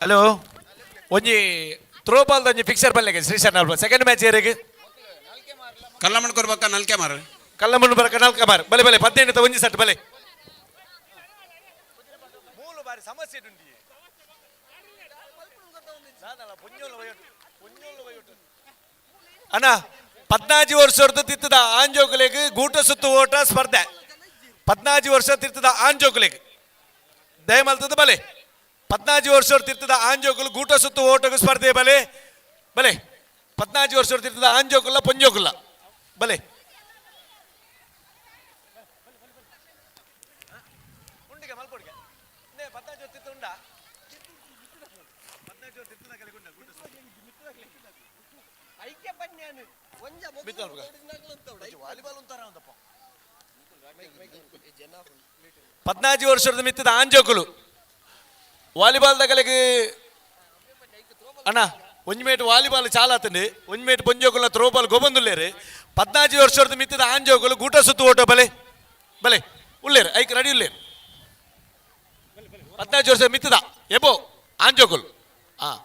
ಹಲೋ ಒಂಜಿ ಥ್ರೋಬಾಲ್ ಒಂಜಿ ಫಿಕ್ಸರ್ ಬಲ್ಲೆಗೆ ಶ್ರೀಶಾನ್ ಸೆಕೆಂಡ್ ಮ್ಯಾಚ್ ಏರಿಗೆ ಕಲ್ಲಮಣ್ ಕೊರ್ಬಕ್ಕ ನಲ್ಕೆ ಮಾರ ಕಲ್ಲಮಣ್ಣು ಬರಕ ನಲ್ಕೆ ಮಾರ್ ಬಲೆ ಬಲೆ 15 ಒಂಜಿ ಸೆಟ್ ಬಲೆ ಮೂಲು ಬಾರಿ ಸಮಸ್ಯೆ ಉಂಡಿ ಅಣ್ಣ 14 ವರ್ಷದ ತಿತ್ತದ ಆಂಜೋಕುಲೆಗ್ ಗೂಟ ಸುತ್ತು ಓಟ ಸ್ಪರ್ಧೆ 14 ವರ್ಷ ತಿರ್ತದ ಆಂಜೋಕುಲೆಗ್ ದಯಮಲ್ತದ ಬಲೆ 14 ವರ್ಷ ತಿರ್ತದ ಆಂಜೋಕುಲು ಗೂಟ ಸುತ್ತು ಓಟకు ಸ್ಪರ್ಧೆ ಬಲೆ ಬಲೆ 14 ವರ್ಷ ತಿರ್ತದ ಆಂಜೋಕುಲ್ಲ ಪೊಂಜೋಕುಲ್ಲ ಬಲೆ ಪದ್ನಾಜಿ ವರ್ಷದ ಮಿತ್ತದ ಆಂಜೋಕುಲು ವಾಲಿಬಾಲ್ ದಗಲಿಗೆ ಅಣ್ಣ ಒಂಜಿ ಮೇಟ್ ವಾಲಿಬಾಲ್ ಚಾಲಾತಂಡು ಒಂಜಿ ಮೇಟ್ ಪೊಂಜೋಕುಲ ಥ್ರೋಬಾಲ್ ಗೊಬ್ಬಂದುಲ್ಲೇರು 14 ವರ್ಷದ ಮಿತ್ತದ ಆಂಜೋಕುಲು ಗೂಟ ಸುತ್ತು ಓಟೋ ಬಲೆ ಬಲೆ ಉಳ್ಳೇರು ಐಕ್ ರೆಡಿ ಉಳ್ಳೇರು 14 ವರ್ಷದ ಮಿತ್ತದ ಎಬೋ ಆಂಜೋಕುಲು ಹಾಂ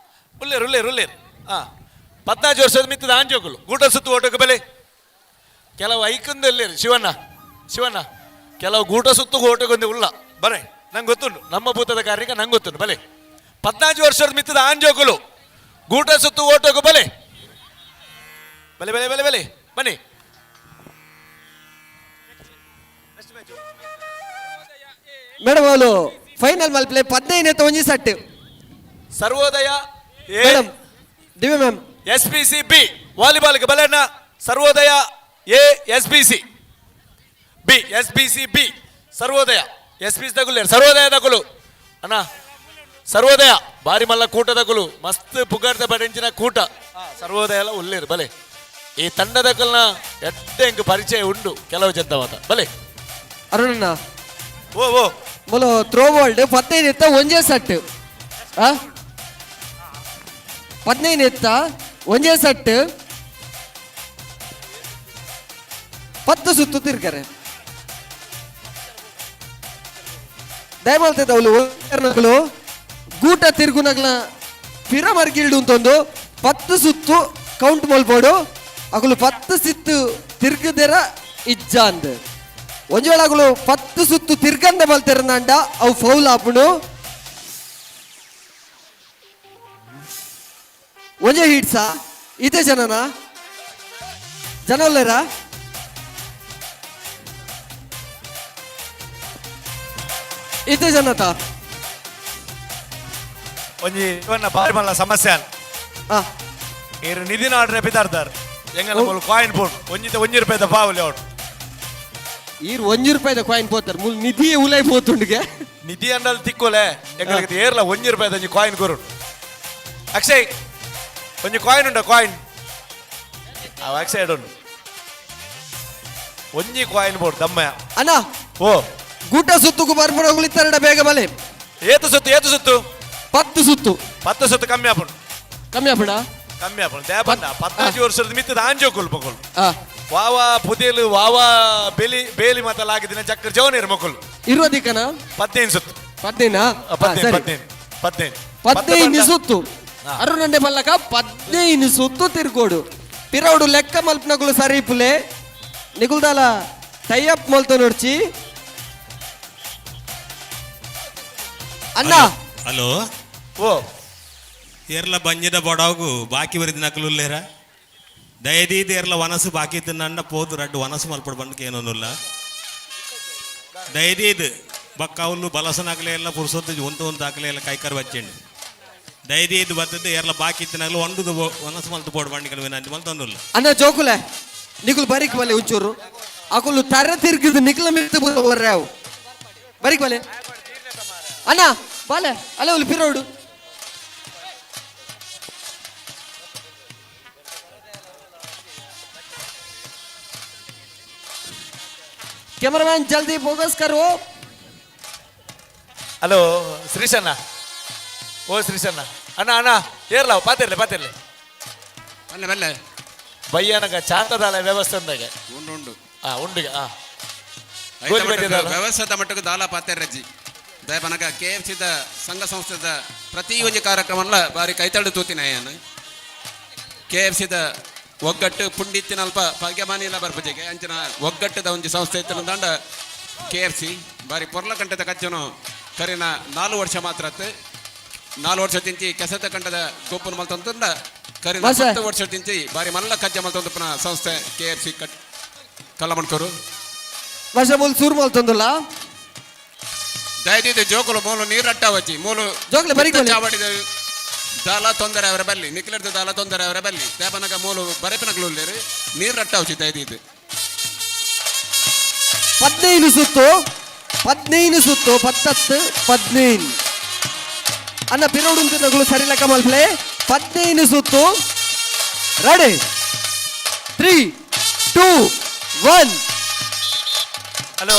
ಉಳ್ಳೇರು ಉಳ್ಳೇರು ಉಳ್ಳೇರು ಹಾಂ 14 ವರ್ಷದ ಮಿತ್ತದ ಆಂಜೋಕುಲು ಗೂಟ ಸುತ್ತು ಓಟೋಕೆ ಬಲೆ ಕೆಲವು ಐಕಂದು ಎಲ್ಲೇರು ಶಿವಣ್ಣ ಶಿವಣ್ಣ ಕೆಲವು ಗೂಟ ಸುತ್ತು ಓಟಕ್ಕೊಂದು ಉಳ್ಳ ಬರೇ ನಂಗೆ ಗೊತ್ತುಂಟು ನಮ್ಮ ಭೂತದ ಕಾರ್ಯಕ್ಕೆ ನಂಗೆ ಗೊತ್ತುಂಟು ಬಲೆ 14 ವರ್ಷದ ಮಿತ್ತದ ಆಂಜೋಕುಲು ಗೂಟ ಸುತ್ತು ಓಟೋಕು ಬಲೆ ಬಲೆ ಬಲೆ ಬಲೆ ಬಲೆ ಬನ್ನಿ ಮೇಡಮ್ ಅವಳು ಫೈನಲ್ ಮಲ್ಪ್ಲೆ 15 ಒಂಜಿ set Sarvodaya madam Divya ma'am S P C B ವಾಲಿಬಾಲ್ಗೆ ಬಲೆಣ್ಣ Sarvodaya A S P C B S P C B Sarvodaya S P C ತಗುಲು ಸರ್ವೋದಯ ತಗುಲು ಅಣ್ಣ ಸರ್ವೋದಯ ಬಾರಿ ಮಲ್ಲ ಕೂಟ ತಗುಲು ಮಸ್ತ್ ಪುಗಾರ್ದ ಬಡೆಂಚಿನ ಕೂಟ ಸರ್ವೋದಯ ಎಲ್ಲ ಉಳ್ಳೇರು ಬಲೆ ಈ ತಂಡದ ಕಲ್ನ ಎಟ್ಟೆ ಎಂಕ್ ಪರಿಚಯ ಉಂಡು ಕೆಲವು ಜನ ಬಲೆ ಅರುಣಣ್ಣ ಓ ಓ ಮೊಲ ಥ್ರೋ ಬಾಲ್ಡ್ 15 ಎತ್ತ ಒಂಜೇ ಸೆಟ್ 15 ಎತ್ತ ಒಂಜೇ ಸೆಟ್ 10 ಸುತ್ತು ತಿರ್ಗಾರೆ ದಯಮಾಲ್ತದ ಅವಳು ನಗಲು ಗೂಟ ತಿರುಗುನಗ್ಲ ಪಿರ ಮರ್ಗಿಲ್ಡು ಅಂತೊಂದು 10 ಸುತ್ತು ಕೌಂಟ್ ಮಲ್ಪೋಡು ಅಗಲು 10 ಸಿತ್ತು ತಿರ್ಗದೆರ ಇಜ್ಜ ಅಂದ್ ಒಂಜಿ ವೇಳೆ ಅಗಲು 10 ಸುತ್ತು ತಿರ್ಗಂದ ಬಲ್ತೆರನಂಡ ಅವು ಫೌಲ್ ಆಪುಣು ಒಂಜೆ ಹಿಡ್ಸಾ ಇದೇ ಜನನಾ ಜನ ಉಲ್ಲೇರಾ ಇತ್ತೆ ಜನತ ಒಂಜಿ ಇವನ್ನ ಬಾರಿ ಮಲ್ಲ ಸಮಸ್ಯೆ ಏರು ನಿಧಿನ ಆರ್ಡರ್ ಪಿತಾರ್ದಾರ್ ಎಂಗಲ ಮೂಲು ಕಾಯಿನ್ ಬೋರ್ಡ್ ಒಂಜಿತ 1 ರೂಪಾಯಿದ ಪಾವಲಿ ಔಟ್ ಈರ್ 1 ರೂಪಾಯಿದ ಕಾಯಿನ್ ಪೋತಾರ ಮೂಲು ನಿಧಿ ಉಲೈ ಪೋತುಂಡಿಗೆ ನಿಧಿ ಅಂಡಲ್ ತಿಕ್ಕೋಲೆ ಎಂಗಳಿಗೆ ಏರ್ಲ 1 ರೂಪಾಯಿದ ಒಂಜಿ ಕಾಯಿನ್ ಕೊರು ಅಕ್ಷಯ್ ಒಂಜಿ ಕಾಯಿನ್ ಉಂಡ ಕಾಯಿನ್ ಅವ ಅಕ್ಷಯ್ ಉಂಡು ಒಂಜಿ ಕಾಯಿನ್ ಬೋರ್ಡ್ ದಮ್ಮಯ್ಯ ಅಣ್ಣ ಓ ಗೂಟ ಸುತ್ತುಕು ಬರ್ಪುನ ಬೇಗ ಬಲೆ ಏತು ಸುತ್ತು ಏತು ಸುತ್ತು 10 ಸುತ್ತು 10 ಸುತ್ತು ಕಮ್ಮಿ ಆಪುಂಡು ಕಮ್ಮಿ ಆಪುಂಡ ಕಮ್ಮಿ ಆಪುಂಡು ದೇಪಂಡ 14 ವರ್ಷದ ಮಿತ್ತದ ಆಂಜೋಕುಲ್ ಮಕ್ಕಳು ವಾವಾ ಪುದೇಲು ವಾವಾ ಬೇಲಿ ಬೇಲಿ ಮಾತಲಾಗಿದಿನ ಚಕ್ಕರ್ ಜವನೇರು ಮಕ್ಕಳು ಇರೋದಿಕ್ಕನ 15 ಸುತ್ತು 15 15 15 15 ಸುತ್ತು ಅರುಣಂಡೆ ಬಲ್ಲಕ 15 ಸುತ್ತು ತಿರ್ಗೋಡು ಪಿರೌಡು ಲೆಕ್ಕ ಮಲ್ಪನಗುಲು ಸರಿ ಪುಲೆ ನಿಗುಲ್ದಾಲ ಟೈ ಅಪ್ ಮಲ್ತ ನೋಡ್ಚಿ ಅಣ್ಣ ಹಲೋ ಓ ಎರ್ಲ ಬಂಜಿದ ಬಡವಗು ಬಾಕಿ ಬರಿದ ನಕಲುಲ್ಲೇರ ದಯದೀದ ಎರ್ಲ ವನಸು ಬಾಕಿ ತಿನ್ನಂಡ ಪೋದು ರಡ್ಡು ವನಸು ಮಲ್ಪಡು ಬಂಡಕ್ಕೆ ಏನೊನ್ನುಲ್ಲ ದಯದೀದ್ ಬಕ್ಕ ಅವಲು ಬಲಸನಾಗಲೇ ಎಲ್ಲ ಪುರುಸೊತ್ತು ಒಂತು ಒಂದು ಹಾಕಲೇ ಎಲ್ಲ ಕೈಕಾರು ಬಚ್ಚಂಡು ದಯದೀದ್ ಬರ್ತದೆ ಎರ್ಲ ಬಾಕಿ ತಿನ್ನಾಗಲು ಒಂದು ವನಸು ಮಲ್ತು ಪೋಡು ಬಂಡಿಗಳು ವಿನಂತಿ ಮಲ್ತೊಂದುಲ್ಲ ಅಣ್ಣ ಜೋಕುಲೆ ನಿಗುಲ್ ಬರೀಕ್ ಬಲ್ಲೆ ಒಂಚೂರು ಅಕುಲು ತರ ತಿರ್ಗಿದು ನಿಕ್ಲ ಮಿತ್ತು ಬರ್ರಾವು ಬರಿಕ್ ಬಲೆ ಅಣ್ಣ ಬಾಲೆ ಅಲ್ಲ ಒಲು ಪಿರೋಡು कैमरामैन जल्दी फोकस करो. ಹಲೋ ಶ್ರೀಶಣ್ಣ, ಓ ಶ್ರೀಶಣ್ಣ, ಅಣ್ಣ ಅಣ್ಣ ಏರ್ಲ ಪಾತಿರ್ಲೆ ಪಾತಿರ್ಲೆ. ಬಲ್ಲೆ ಬಲ್ಲೆ. ಬಯ್ಯನಗ ಚಾತದಾಲ ವ್ಯವಸ್ಥೆ ಅಂದಾಗ ಉಂಡು ಉಂಡು. ಆ ಉಂಡುಗೆ ಆ ಐತ ಗೋಧಿ ಮಟ್ಟಕ್ಕೆ ಬಜ್ಜಿ ದಾಲ. ವ್ಯವಸ್ಥೆದ ಮಟ್ಟಕ್ಕೆ ದಾಲ ಪಾತೆರಜ್ಜಿ ದಯಪನಗ ಕೆ ಎಫ್ ಸಿದ ಸಂಘ ಸಂಸ್ಥೆದ ಪ್ರತಿ ಒಂಜಿ ಕಾರ್ಯಕ್ರಮಲ ಬಾರಿ ಕೈತಡು ತೂತಿನ ಏನು ಕೆ ಎಫ್ ಸಿದ ಒಗ್ಗಟ್ಟು ಪುಂಡಿತ್ತಿನಲ್ಪ ಭಾಗ್ಯಮಾನಿ ಎಲ್ಲ ಬರ್ಪುಜೆಗೆ ಅಂಚಿನ ಒಗ್ಗಟ್ಟದ ಒಂಜಿ ಸಂಸ್ಥೆ ಇತ್ತಿನ ದಂಡ ಕೆ ಎಫ್ ಸಿ ಬಾರಿ ಪೊರ್ಲ ಕಂಠದ ಕಚ್ಚನು ಕರಿನ 4 ವರ್ಷ ಮಾತ್ರ ಅತ್ತು. 4 ವರ್ಷ ತಿಂಚಿ ಕೆಸತ ಕಂಠದ ಗೊಪ್ಪನ ಮಲ್ತೊಂತಂಡ ಕರಿನ ಮಾಸ್ಟರ್. 10 ವರ್ಷ ತಿಂಚಿ ಬಾರಿ ಮಲ್ಲ ಕಜ್ಜ ಮಲ್ತೊಂದುಪ್ಪನ ಸಂಸ್ಥೆ ಕೆ ಎಫ್ ಸಿ ಕಟ್ ಕಲ್ಲಮಣ್ಕೂರು. ಮಾಸ್ಟರ್ ಮೂಲು ಸೂರು ಮಲ್ತೊಂದುಲ್ಲ. ದಯದೀದು ಜೋಕುಲು ಮೂಲು ನೀರಟ್ಟ ವಚ್ಚಿ ಮೂಲು ಜೋಕುಲು ಬರೀ ಕೊಲಿ. ಚಾವಡಿದ ದಾಲ ತೊಂದರೆ ಅವರ ಬಲ್ಲಿ ನಿಕ್ಲರ್ದ ದಾಲ ತೊಂದರೆ ಅವರ ಬಲ್ಲಿ ದೇಪನಗ ಮೂಲು ಬರೆಪಿನಗಲು ಉಲ್ಲೇರು ನೀರಟ್ಟ ವಚ್ಚಿ ದಯದೀದು. 15 ಸುತ್ತು, 15 ಸುತ್ತು, ಪತ್ತತ್ತು 15 ಅನ್ನ ಪಿರೋಡು ಉಂಟು ಸರಿ ಲೆಕ್ಕ ಮಲ್ಪ್ಲೆ. 15 ಸುತ್ತು ready 3 2 1. Hello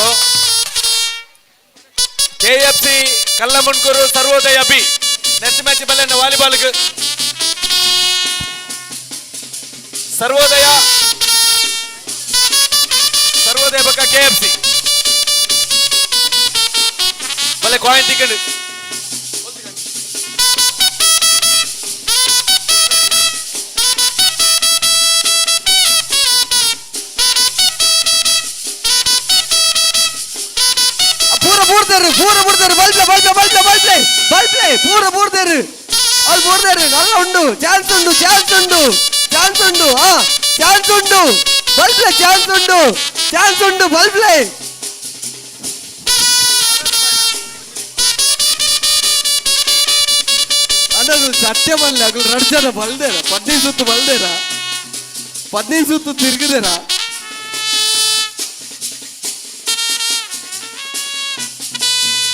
K F C Kallamundkur Sarvodaya B next match ಬಲ್ಲೆನ volleyball Sarvodaya Sarvodaya ಬಕ್ಕ ಕೆ ಎಫ್ ಸಿ ಬಲ್ಲೆ ಕಾಯಿನ್ ಟಿಕೆಟ್. ಪೂರ ಬೂರ್ದೇರು ಪೂರ ಬೂರ್ದೇರು ಬಲ್ಪ್ಲೆ ಬಲ್ಪ್ಲೆ ಬಲ್ಪ್ಲೆ ಬಲ್ಪ್ಲೆ ಬಲ್ಪ್ಲೆ ಪೂರ ಬೂರ್ದೇರು ಅಲ್ಲಿ ಬೂರ್ದೇರು ನಲ್ಲ ಉಂಡು ಚಾನ್ಸ್ ಉಂಡು ಚಾನ್ಸ್ ಉಂಡು ಚಾನ್ಸ್ ಉಂಡು ಆ ಚಾನ್ಸ್ ಉಂಡು ಬಲ್ಪ್ಲೆ ಚಾನ್ಸ್ ಉಂಡು ಚಾನ್ಸ್ ಉಂಡು ಬಲ್ಪ್ಲೆ. ಅನ್ನದು ಸತ್ಯ ಬಲ್ಲೆ ಅಗಲು ರಡ್ ಜನ ಬಲ್ದೇರ 15 ಸುತ್ತು ಬಲ್ದೇರ 15 ಸುತ್ತು ತಿರುಗಿದೇರ.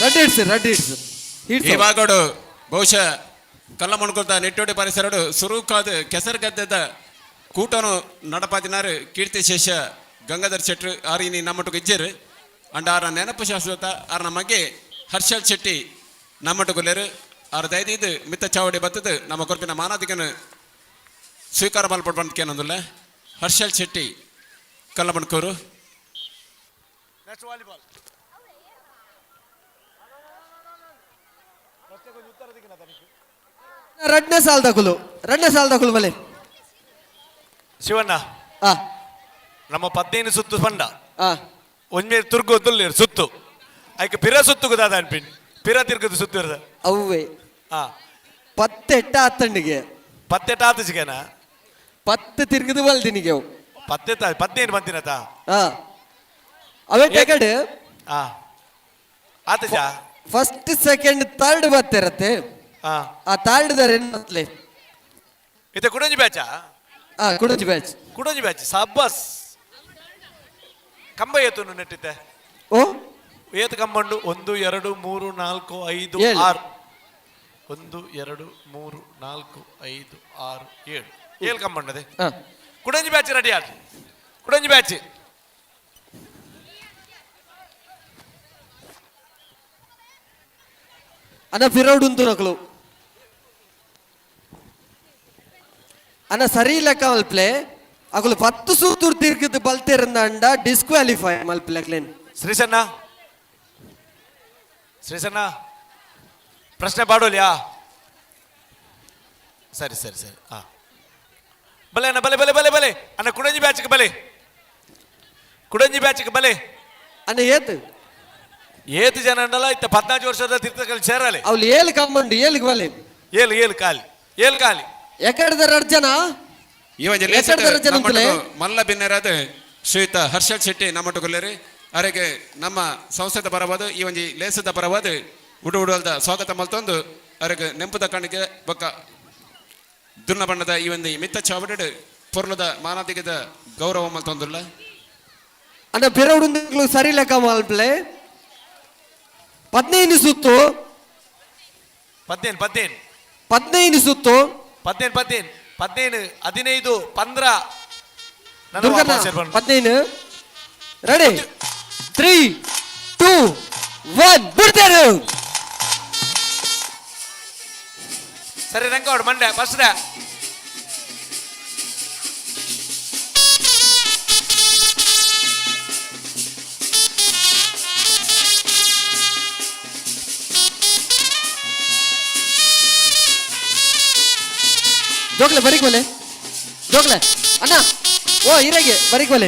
ರಡ್ಡ್ ಹಿಡ್ಸ್, ರಡ್ಡ್ ಹಿಡ್ಸ್. ಹಿಡ್ಸ್. ಈ ಭಾಗಡು ಬಹುಶಃ ಕಲ್ಲಮಣ್ಕುರ್ತ ನಿಟ್ಟೋಡಿ ಪರಿಸರಡು ಸುರುಕಾದ ಕೆಸರುಗದ್ದೆದ ಕೂಟನು ನಡಪಾದಿನಾರು ಕೀರ್ತಿಶೇಷ ಗಂಗಾಧರ್ ಶೆಟ್ರು ಆರು ಇನಿ ನಮ್ಮಟು ಇಜ್ಜರು ಅಂಡ್ ಆರ ನೆನಪು ಶಾಶ್ವತ ಆರ್ನ ಮಗೆ ಹರ್ಷಲ್ ಶೆಟ್ಟಿ ನಮ್ಮಟುಗುಲ್ಲೇರು ಆರು ದಯದೀದು ಮಿತ್ತ ಚಾವಡಿ ಬತ್ತದು ನಮ್ಮ ಕೊರ್ಪಿನ ಮಾನಾದಿಕನು ಸ್ವೀಕಾರ ಮಲ್ಪಡ್ ಬಂದ್ಕೇನಂದುಲ್ಲ ಹರ್ಷಲ್ ಶೆಟ್ಟಿ ಕಲ್ಲಮಣ್ಕೂರು. Next volleyball. ರಡ್ನೇ ಸಾಲ್ ತಕುಲು, ರಡ್ನೇ ಸಾಲ್ ತಕುಲು ಬಲೆ. ಶಿವಣ್ಣ, ಆ. ನಮ್ಮ 15 ಸುತ್ತು ಪಂಡ. ಆ. ಒಂಜಿ ತುರ್ಗು ತುಲ್ಲೇರು ಸುತ್ತು ಐಕ್ ಪಿರ ಸುತ್ತು ದಾದ ಅನ್ಪಿನ್ ಪಿರ ತಿರ್ಗದು ಸುತ್ತು ಇರದ. ಅವ್ವೆ. ಆ. ಪತ್ತೆಟ್ಟ ಆತಂಡಿಗೆ. ಪತ್ತೆಟ್ಟ ಆತು ಚಿಕನ? ಪತ್ತು ತಿರ್ಗದು ಬಲ್ದಿನಿಗೆ ಅವು. ಪತ್ತೆತ್ತ 15 ಬಂತಿನತ? ಆ. ಅವೇ ಟೆಕಡ್. ಆ. ಆತಜ? ಫಸ್ಟ್ ಸೆಕೆಂಡ್ ಥರ್ಡ್ ಬರ್ತಿರತ್ತೆ. ಆ. ಆ ಥರ್ಡ್ ದರೆ ಮತ್ಲೆ. ಇದು ಕುಡಂಜಿ ಬ್ಯಾಚಾ? ಆ, ಕುಡಂಜಿ ಬ್ಯಾಚ್. ಕುಡಂಜಿ ಬ್ಯಾಚ್ ಸಬ್ಬಸ್. ಕಂಬ ಏತು ನೆಟ್ಟಿದ್ದೆ? ಓ? ಏತು ಕಂಬಂಡು? 1 2 3 4 5 ಏಳು. 6. 1 2 3 4 5 6 7. 7 ಕಂಬಂಡದೆ. ಆ. ಕುಡಂಜಿ ಬ್ಯಾಚ್ ರೆಡಿ ಆಡ್. ಕುಡಂಜಿ ಬ್ಯಾಚ್. ಅನ್ನ ಫಿರೋಡ್ ಉಂತು ನಕಲು. ಅನ್ನ ಸರಿ ಲೆಕ್ಕ ಮಲ್ಪ್ಲೆ ಅಕುಲು 10 ಸೂತುರ್ ತಿರ್ಗದು ಬಲ್ತಿರಂದ ಡಿಸ್ಕ್ವಾಲಿಫೈ ಮಲ್ಪ್ಲೆ ಅಕ್ಲೇನ್. ಶ್ರೀಸಣ್ಣ, ಶ್ರೀಸಣ್ಣ ಪ್ರಶ್ನೆ ಪಾಡೋಲಿಯಾ? ಸರಿ ಸರಿ ಸರಿ. ಹಾ ಬಲೆ ಅಣ್ಣ, ಬಲೆ ಬಲೆ ಬಲೆ ಬಲೆ ಅಣ್ಣ. ಕುಡಂಜಿ ಬ್ಯಾಚ್ಗೆ ಬಲೆ, ಕುಡಂಜಿ ಬ್ಯಾಚ್ಗೆ ಬಲೆ. ಅಣ್ಣ ಏತು ಏತು ಜನ ಅಂಡಲ್ಲ ಇತ್ತ 14 ವರ್ಷದ ತೀರ್ಥಕಲ್ಲಿ ಸೇರಲೆ. ಅವ್ಲು ಏಳು ಕಮ್ಮಂಡು ಏಳುಗೆ ಬಲೆ. ಏಳು ಏಳು ಖಾಲಿ ಏಳು ಖಾಲಿ. ಎಕಡೆದ ರಡ್ ಜನ? ಈ ಒಂಜಿ ಎಕಡೆದ ರಡ್ ಜನ ಅಂತಲೇ? ಮಲ್ಲ ಬಿನ್ನೆರಾದ ಶ್ರೀಯುತ ಹರ್ಷಲ್ ಶೆಟ್ಟಿ ನಮ್ಮಟುಗುಲ್ಲೇರು ಅರೆಗೆ ನಮ್ಮ ಸಂಸ್ಥೆದ ಪರವಾದ ಈ ಒಂಜಿ ಲೇಸದ ಪರವಾದ ಉಡು ಉಡುವಲ್ದ ಸ್ವಾಗತ ಮಲ್ತೊಂದು ಅರೆಗೆ ನೆಂಪುದ ಕಣಿಗೆ ಬೊಕ್ಕ ದುನ್ನ ಬಣ್ಣದ ಈ ಒಂದು ಮಿತ್ತ ಚಾವಡಿಡ್ ಪೊರ್ಲದ ಮಾನಾದಿಗದ ಗೌರವ ಮಲ್ತೊಂದುಲ್ಲ. ಅಣ್ಣ ಪಿರವುಡು ಸರಿ ಲೆಕ್ಕ ಮಲ್ಪ್ಲೆ 15 ಸುತ್ತು 15 15 15 ಸುತ್ತು 15 15 15 15 15 15 ರೆಡಿ 3 2 1 ಬಿಡ್ತಾರೆ. ಸರಿ ರಂಗೋಡ್ ಮಂಡೆ ಫಸ್ಟ್ ಜೋಗ್ಲೆ ಬರೀಕ್ ಬಲೆ ಜೋಗ್ಲೆ ಅಣ್ಣ ಓ ಹಿರೇಗೆ ಬರೀಕ್ ಬಲೆ.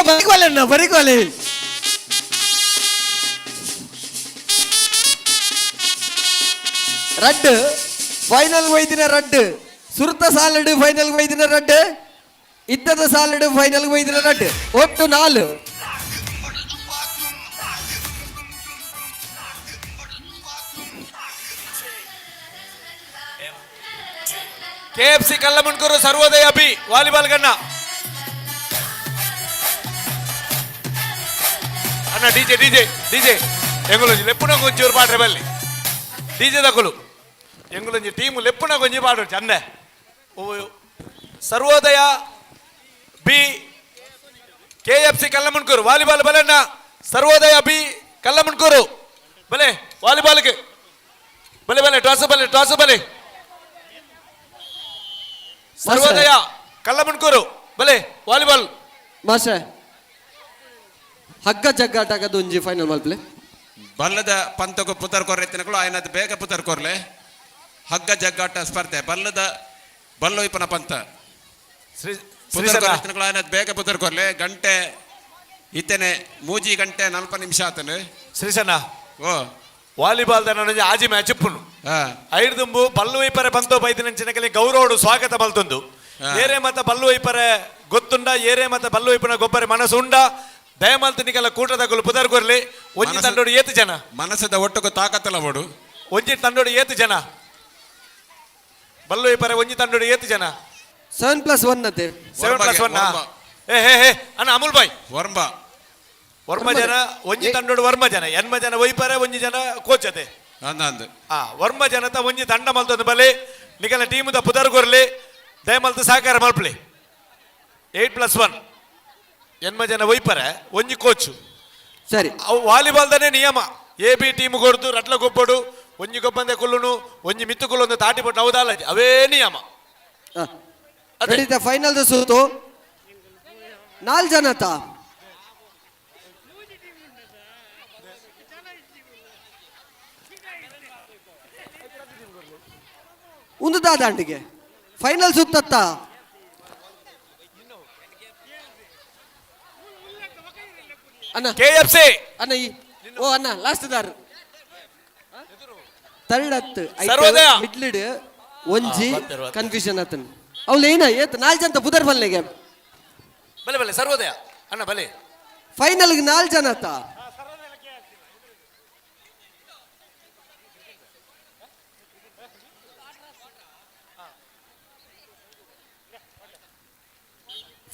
ಬರೀಕ್ ಬಲೆ ಅಣ್ಣ ಬರೀಕ್ ಬಲೆ. ರಡ್ಡು ಫೈನಲ್ ಒಯ್ದಿನ ರಡ್ಡು ಸುರುತ ಸಾಲಡು ಫೈನಲ್ ಒಯ್ದಿನ ರಡ್ಡು ಇತ್ತದ ಸಾಲಡು ಫೈನಲ್ ಒಯ್ದಿನ ರಡ್ಡು ಒಟ್ಟು 4. KFC Kallamundkur Sarvodaya B volleyball ಗಣ್ಣ ಅಣ್ಣ DJ DJ DJ ಎಂಗುಲೊಂಜಿ ಲೆಪ್ಪುನ ಗೊಂಚೂರು ಪಾಡ್ರೆ ಬಲ್ಲಿ ಡಿಜೆ ದಕುಲು ಎಂಗುಲೊಂಜಿ ಟೀಮ್ ಲೆಪ್ಪುನ ಗೊಂಜಿ ಪಾಡು ಚಂದೆ. Sarvodaya B KFC Kallamundkur volleyball ಬಲೆಣ್ಣ ಸರ್ವೋದಯ B Kallamundkur ಬಲೆ ವಾಲಿಬಾಲ್ಗೆ ಬಲೆ ಬಲೆ ಟಾಸ್ ಬಲೆ ಟಾಸ್ ಬಲೆ ಸರ್ವೋದಯ ಕಲ್ಲಮುಣ್ಕೂರು ಬಲೆ ವಾಲಿಬಾಲ್. ಮಾಸ್ಟರ್ ಹಗ್ಗ ಜಗ್ಗಾಟಗದು ಒಂಜಿ ಫೈನಲ್ ಮಲ್ಪ್ಲೆ ಬಲ್ಲದ ಪಂತకు ಪುತರ್ ಕೊರ್ರೆತ್ತಿನಕಲು ಆಯ್ನದು ಬೇಗ ಪುತರ್ ಕೊರ್ಲೆ ಹಗ್ಗ ಜಗ್ಗಾಟ ಸ್ಪರ್ಧೆ ಬಲ್ಲದ ಬಲ್ಲೊಯ್ಪನ ಪಂತ ಪುತರ್ ಕೊರ್ರೆತ್ತಿನಕಲು ಆಯ್ನದು ಬೇಗ ಪುತರ್ ಕೊರ್ಲೆ ಗಂಟೆ ಇತ್ತನೆ 3 ಗಂಟೆ 40 ನಿಮಿಷ ಆತನು. ಶ್ರೀಸಣ್ಣ ಓ ವಾಲಿಬಾಲ್ ದನ ಆಜಿ ಮ್ಯಾಚ್ ಇಪ್ಪುನು ಐರ್ದುಂಬು ಬಲ್ಲು ವೈಪರೆ ಬಂತೋ ಬೈದಿನಂಚಿನಕಲಿ ಗೌರವಡು ಸ್ವಾಗತ ಮಲ್ತೊಂದು ಏರೆ ಮತ ಬಲ್ಲು ವೈಪರೆ ಗೊತ್ತುಂಡ ಏರೆ ಮತ ಬಲ್ಲು ವೈಪನ ಗೊಬ್ಬರ ಮನಸ್ಸು ಉಂಡ ದಯಮಲ್ತು ನಿಕಲ ಕೂಟದಗುಲು ಪುದರ್ ಕೊರ್ಲಿ ಒಂಜಿ ತಂಡೋಡು ಏತು ಜನ ಮನಸ್ಸದ ಒಟ್ಟುಕು ತಾಕತ್ತಲ ಓಡು ಒಂಜಿ ತಂಡೋಡು ಏತು ಜನ ಬಲ್ಲು ವೈಪರೆ ಒಂಜಿ ತಂಡೋಡು ಏತು ಜನ 7+1 ಅತ್ತೆ 7+1 ಏ ಹೇ ಹೇ ಅಣ್ಣ ಅಮುಲ್ ಬಾಯ್ ವರ್ಮ ವರ್ಮ ಜನ ಒಂಜಿ ತಂಡೋಡು ವರ್ಮ ಜನ ಎನ್ಮ ಜನ ವೈಪರೆ ಒಂಜಿ ಜನ ಕೋಚ್ ಅತೆ ಆ ವರ್ಮ ಜನತ ಒಂಜಿ ತಂಡ ಮಲ್ತೊಂದು ಬಲೆ ನಿಕಲ ಟೀಮುದ ಪುದರ್ ಕೊರ್ಲಿ ದಯಮಲ್ತು ಸಹಕಾರ ಮಲ್ಪಲಿ 8+1 ಎನ್ಮ ಜನ ವೈಪರೆ ಒಂಜಿ ಕೋಚು ಸರಿ. ಅವು ವಾಲಿಬಾಲ್ದನೇ ನಿಯಮ A B team ಕೊಡ್ದು ರಟ್ಲ ಗೊಬ್ಬಡು ಒಂಜಿ ಗೊಬ್ಬಂದೆ ಕೊಲ್ಲುನು ಒಂಜಿ ಮಿತ್ತು ಕೊಲ್ಲೊಂದು ತಾಟಿ ಪಟ್ಟು ಹೌದಲ್ಲ ಅವೇ ನಿಯಮ. ಫೈನಲ್ ಸುತ್ತು 4 ಜನತ ಒಂದು ದಾದಾಂಟಿಗೆ ಫೈನಲ್ ಸುತ್ತತ್ತ ಅಣ್ಣ ಕೆಎಫ್ಸಿ ಅಣ್ಣ ಈ ಓ ಅಣ್ಣ ಲಾಸ್ಟ್ ದಾರ್ ಥರ್ಡ್ ಹತ್ತು ಮಿಡ್ಲಿಡ್ ಒಂಜಿ ಕನ್ಫ್ಯೂಷನ್ ಆತನ ಅವಳು ಏನ ಏತ್ 4 ಜನ ಪುದರ್ ಬಲ್ಲೆಗೆ ಬಲೆ ಬಲೆ ಸರ್ವೋದಯ ಅಣ್ಣ ಬಲೆ ಫೈನಲ್ 4 ಜನ ಆತ.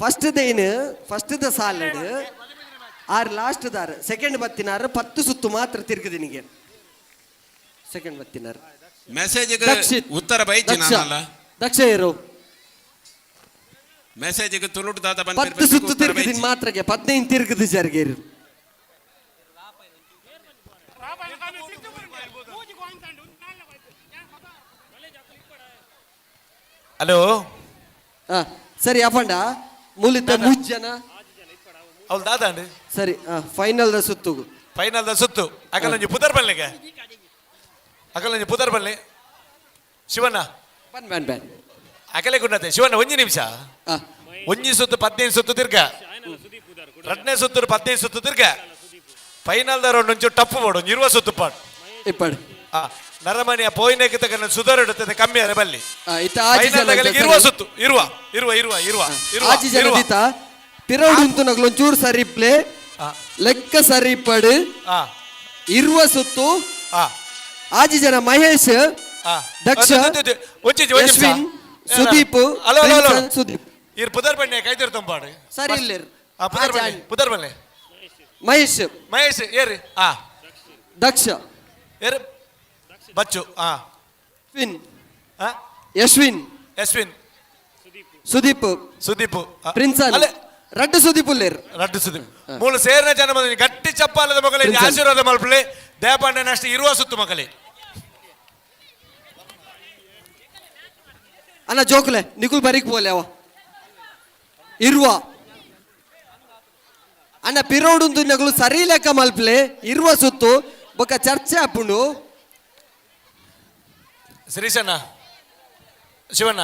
ಫಸ್ಟ್ ದೇನು first the salad are last ದಾರ್ ಸೆಕೆಂಡ್ ಬತ್ತಿನಾರು 10 ಸುತ್ತು ಮಾತ್ರ ತಿರುಗದಿನಿಗೆ ಸೆಕೆಂಡ್ ಬತ್ತಿನಾರು ಮೆಸೇಜ್ ಉತ್ತರ ಬೈಜಿ ನಾನಲ್ಲ ದಕ್ಷ ಇರು ಮೆಸೇಜ್ ತುಳುಟು ದಾದ ಬಂದ 10 ಸುತ್ತು ತಿರುಗದಿನ ಮಾತ್ರಕ್ಕೆ 15 ತಿರುಗದು ಜರ್ಗೆ ಇರು. ಹಲೋ ಸರಿ ಅಪಂಡ ಮೂಲಿತ 3 ಜನ ಅವಳು ದಾದ ಸರಿ ಫೈನಲ್ the ಸುತ್ತು ಫೈನಲ್ the ಸುತ್ತು ಅಕಲಂಜಿ ಪುದರ್ ಬಲ್ಲೆಗೆ ಅಕಲಂಜಿ ಪುದರ್ ಬಲ್ಲೆ ಶಿವಣ್ಣ ಬನ್ ಬನ್ ಬನ್ ಅಕಲೆ ಗುಂಡತೆ ಶಿವಣ್ಣ ಒಂಜಿ ನಿಮಿಷ ಒಂಜಿ ಸುತ್ತು 15 ಸುತ್ತು ತಿರ್ಗ ರಡ್ನೇ ಸುತ್ತು 15 ಸುತ್ತು ತಿರ್ಗ ಫೈನಲ್ the round ಒಂಚೂರು ಟಫ್ ಬೋಡು 20 ಸುತ್ತು ಪಾಡ್ ಇಪ್ಪಡು ನರಮನಿಯ ಪೋಯಿನಕ್ಕೆ ತಕ್ಕ ಸುಧಾರ ಇಡುತ್ತದೆ ಕಮ್ಮಿ ಅರೆ ಬಲ್ಲಿ ಇರುವ ಸುತ್ತು ಇರುವ ಇರುವ ಇರುವ ಇರುವ ಇರುವ ಪಿರೌಡ್ ಉಂತು ನಗಲು ಒಂಚೂರು ಸರಿ ಪ್ಲೇ ಲೆಕ್ಕ ಸರಿಪಡು ಇರುವ ಸುತ್ತು ಆಜಿ ಜನ ಮಹೇಶ್, ದಕ್ಷ, ಯಶ್ವಿನ್, ಸುದೀಪ್, ಸುದೀಪ್. ಇರ್ ಪುದರ್ ಬಣ್ಣೆ ಕೈತಿರ್ ತಂಪಾಡು. ಸರಿ ಇಲ್ಲ. ಪುದರ್ ಬಣ್ಣೆ, ಪುದರ್ ಬಣ್ಣೆ. ಮಹೇಶ್, ಮಹೇಶ್ ಏರಿ. ದಕ್ಷ ಏರು ಬಚ್ಚು. ಯಶ್ವಿನ್, ಯಶ್ವಿನ್, ಯಶ್ವಿನ್, ಸುದೀಪ್, ಸುದೀಪ್, ಪ್ರಿನ್ಸನ್, ರಡ್ಡು ಸುದೀಪ್ ಉಲ್ಲೇರ್, ರಡ್ಡು ಸುದೀಪ್. ಮೂಲ ಸೇರಿನ ಜನ ಬಂದ ಗಟ್ಟಿ ಚಪ್ಪಾಲದ ಮಗಲೇ ಆಶೀರ್ವಾದ ಮಲ್ಪಲೆ. ದೇವಪಾಂಡ್ಯನ ಅಷ್ಟು ಇರುವ ಸುತ್ತು ಮಗಲೇ. ಅಣ್ಣ ಜೋಕುಲೆ ನಿಕುಲ್ ಬರೀಕ್ ಪೋಲೆ ಅವ ಇರುವ ಅಣ್ಣ ಪಿರೋಡುಂದು ನಗುಲು ಸರಿ ಲೆಕ್ಕ ಮಲ್ಪಲೆ ಇರುವ ಸುತ್ತು ಬೊಕ್ಕ ಚರ್ಚೆ ಆಪುಂಡು. ಶ್ರೀಶಣ್ಣ ಶಿವಣ್ಣ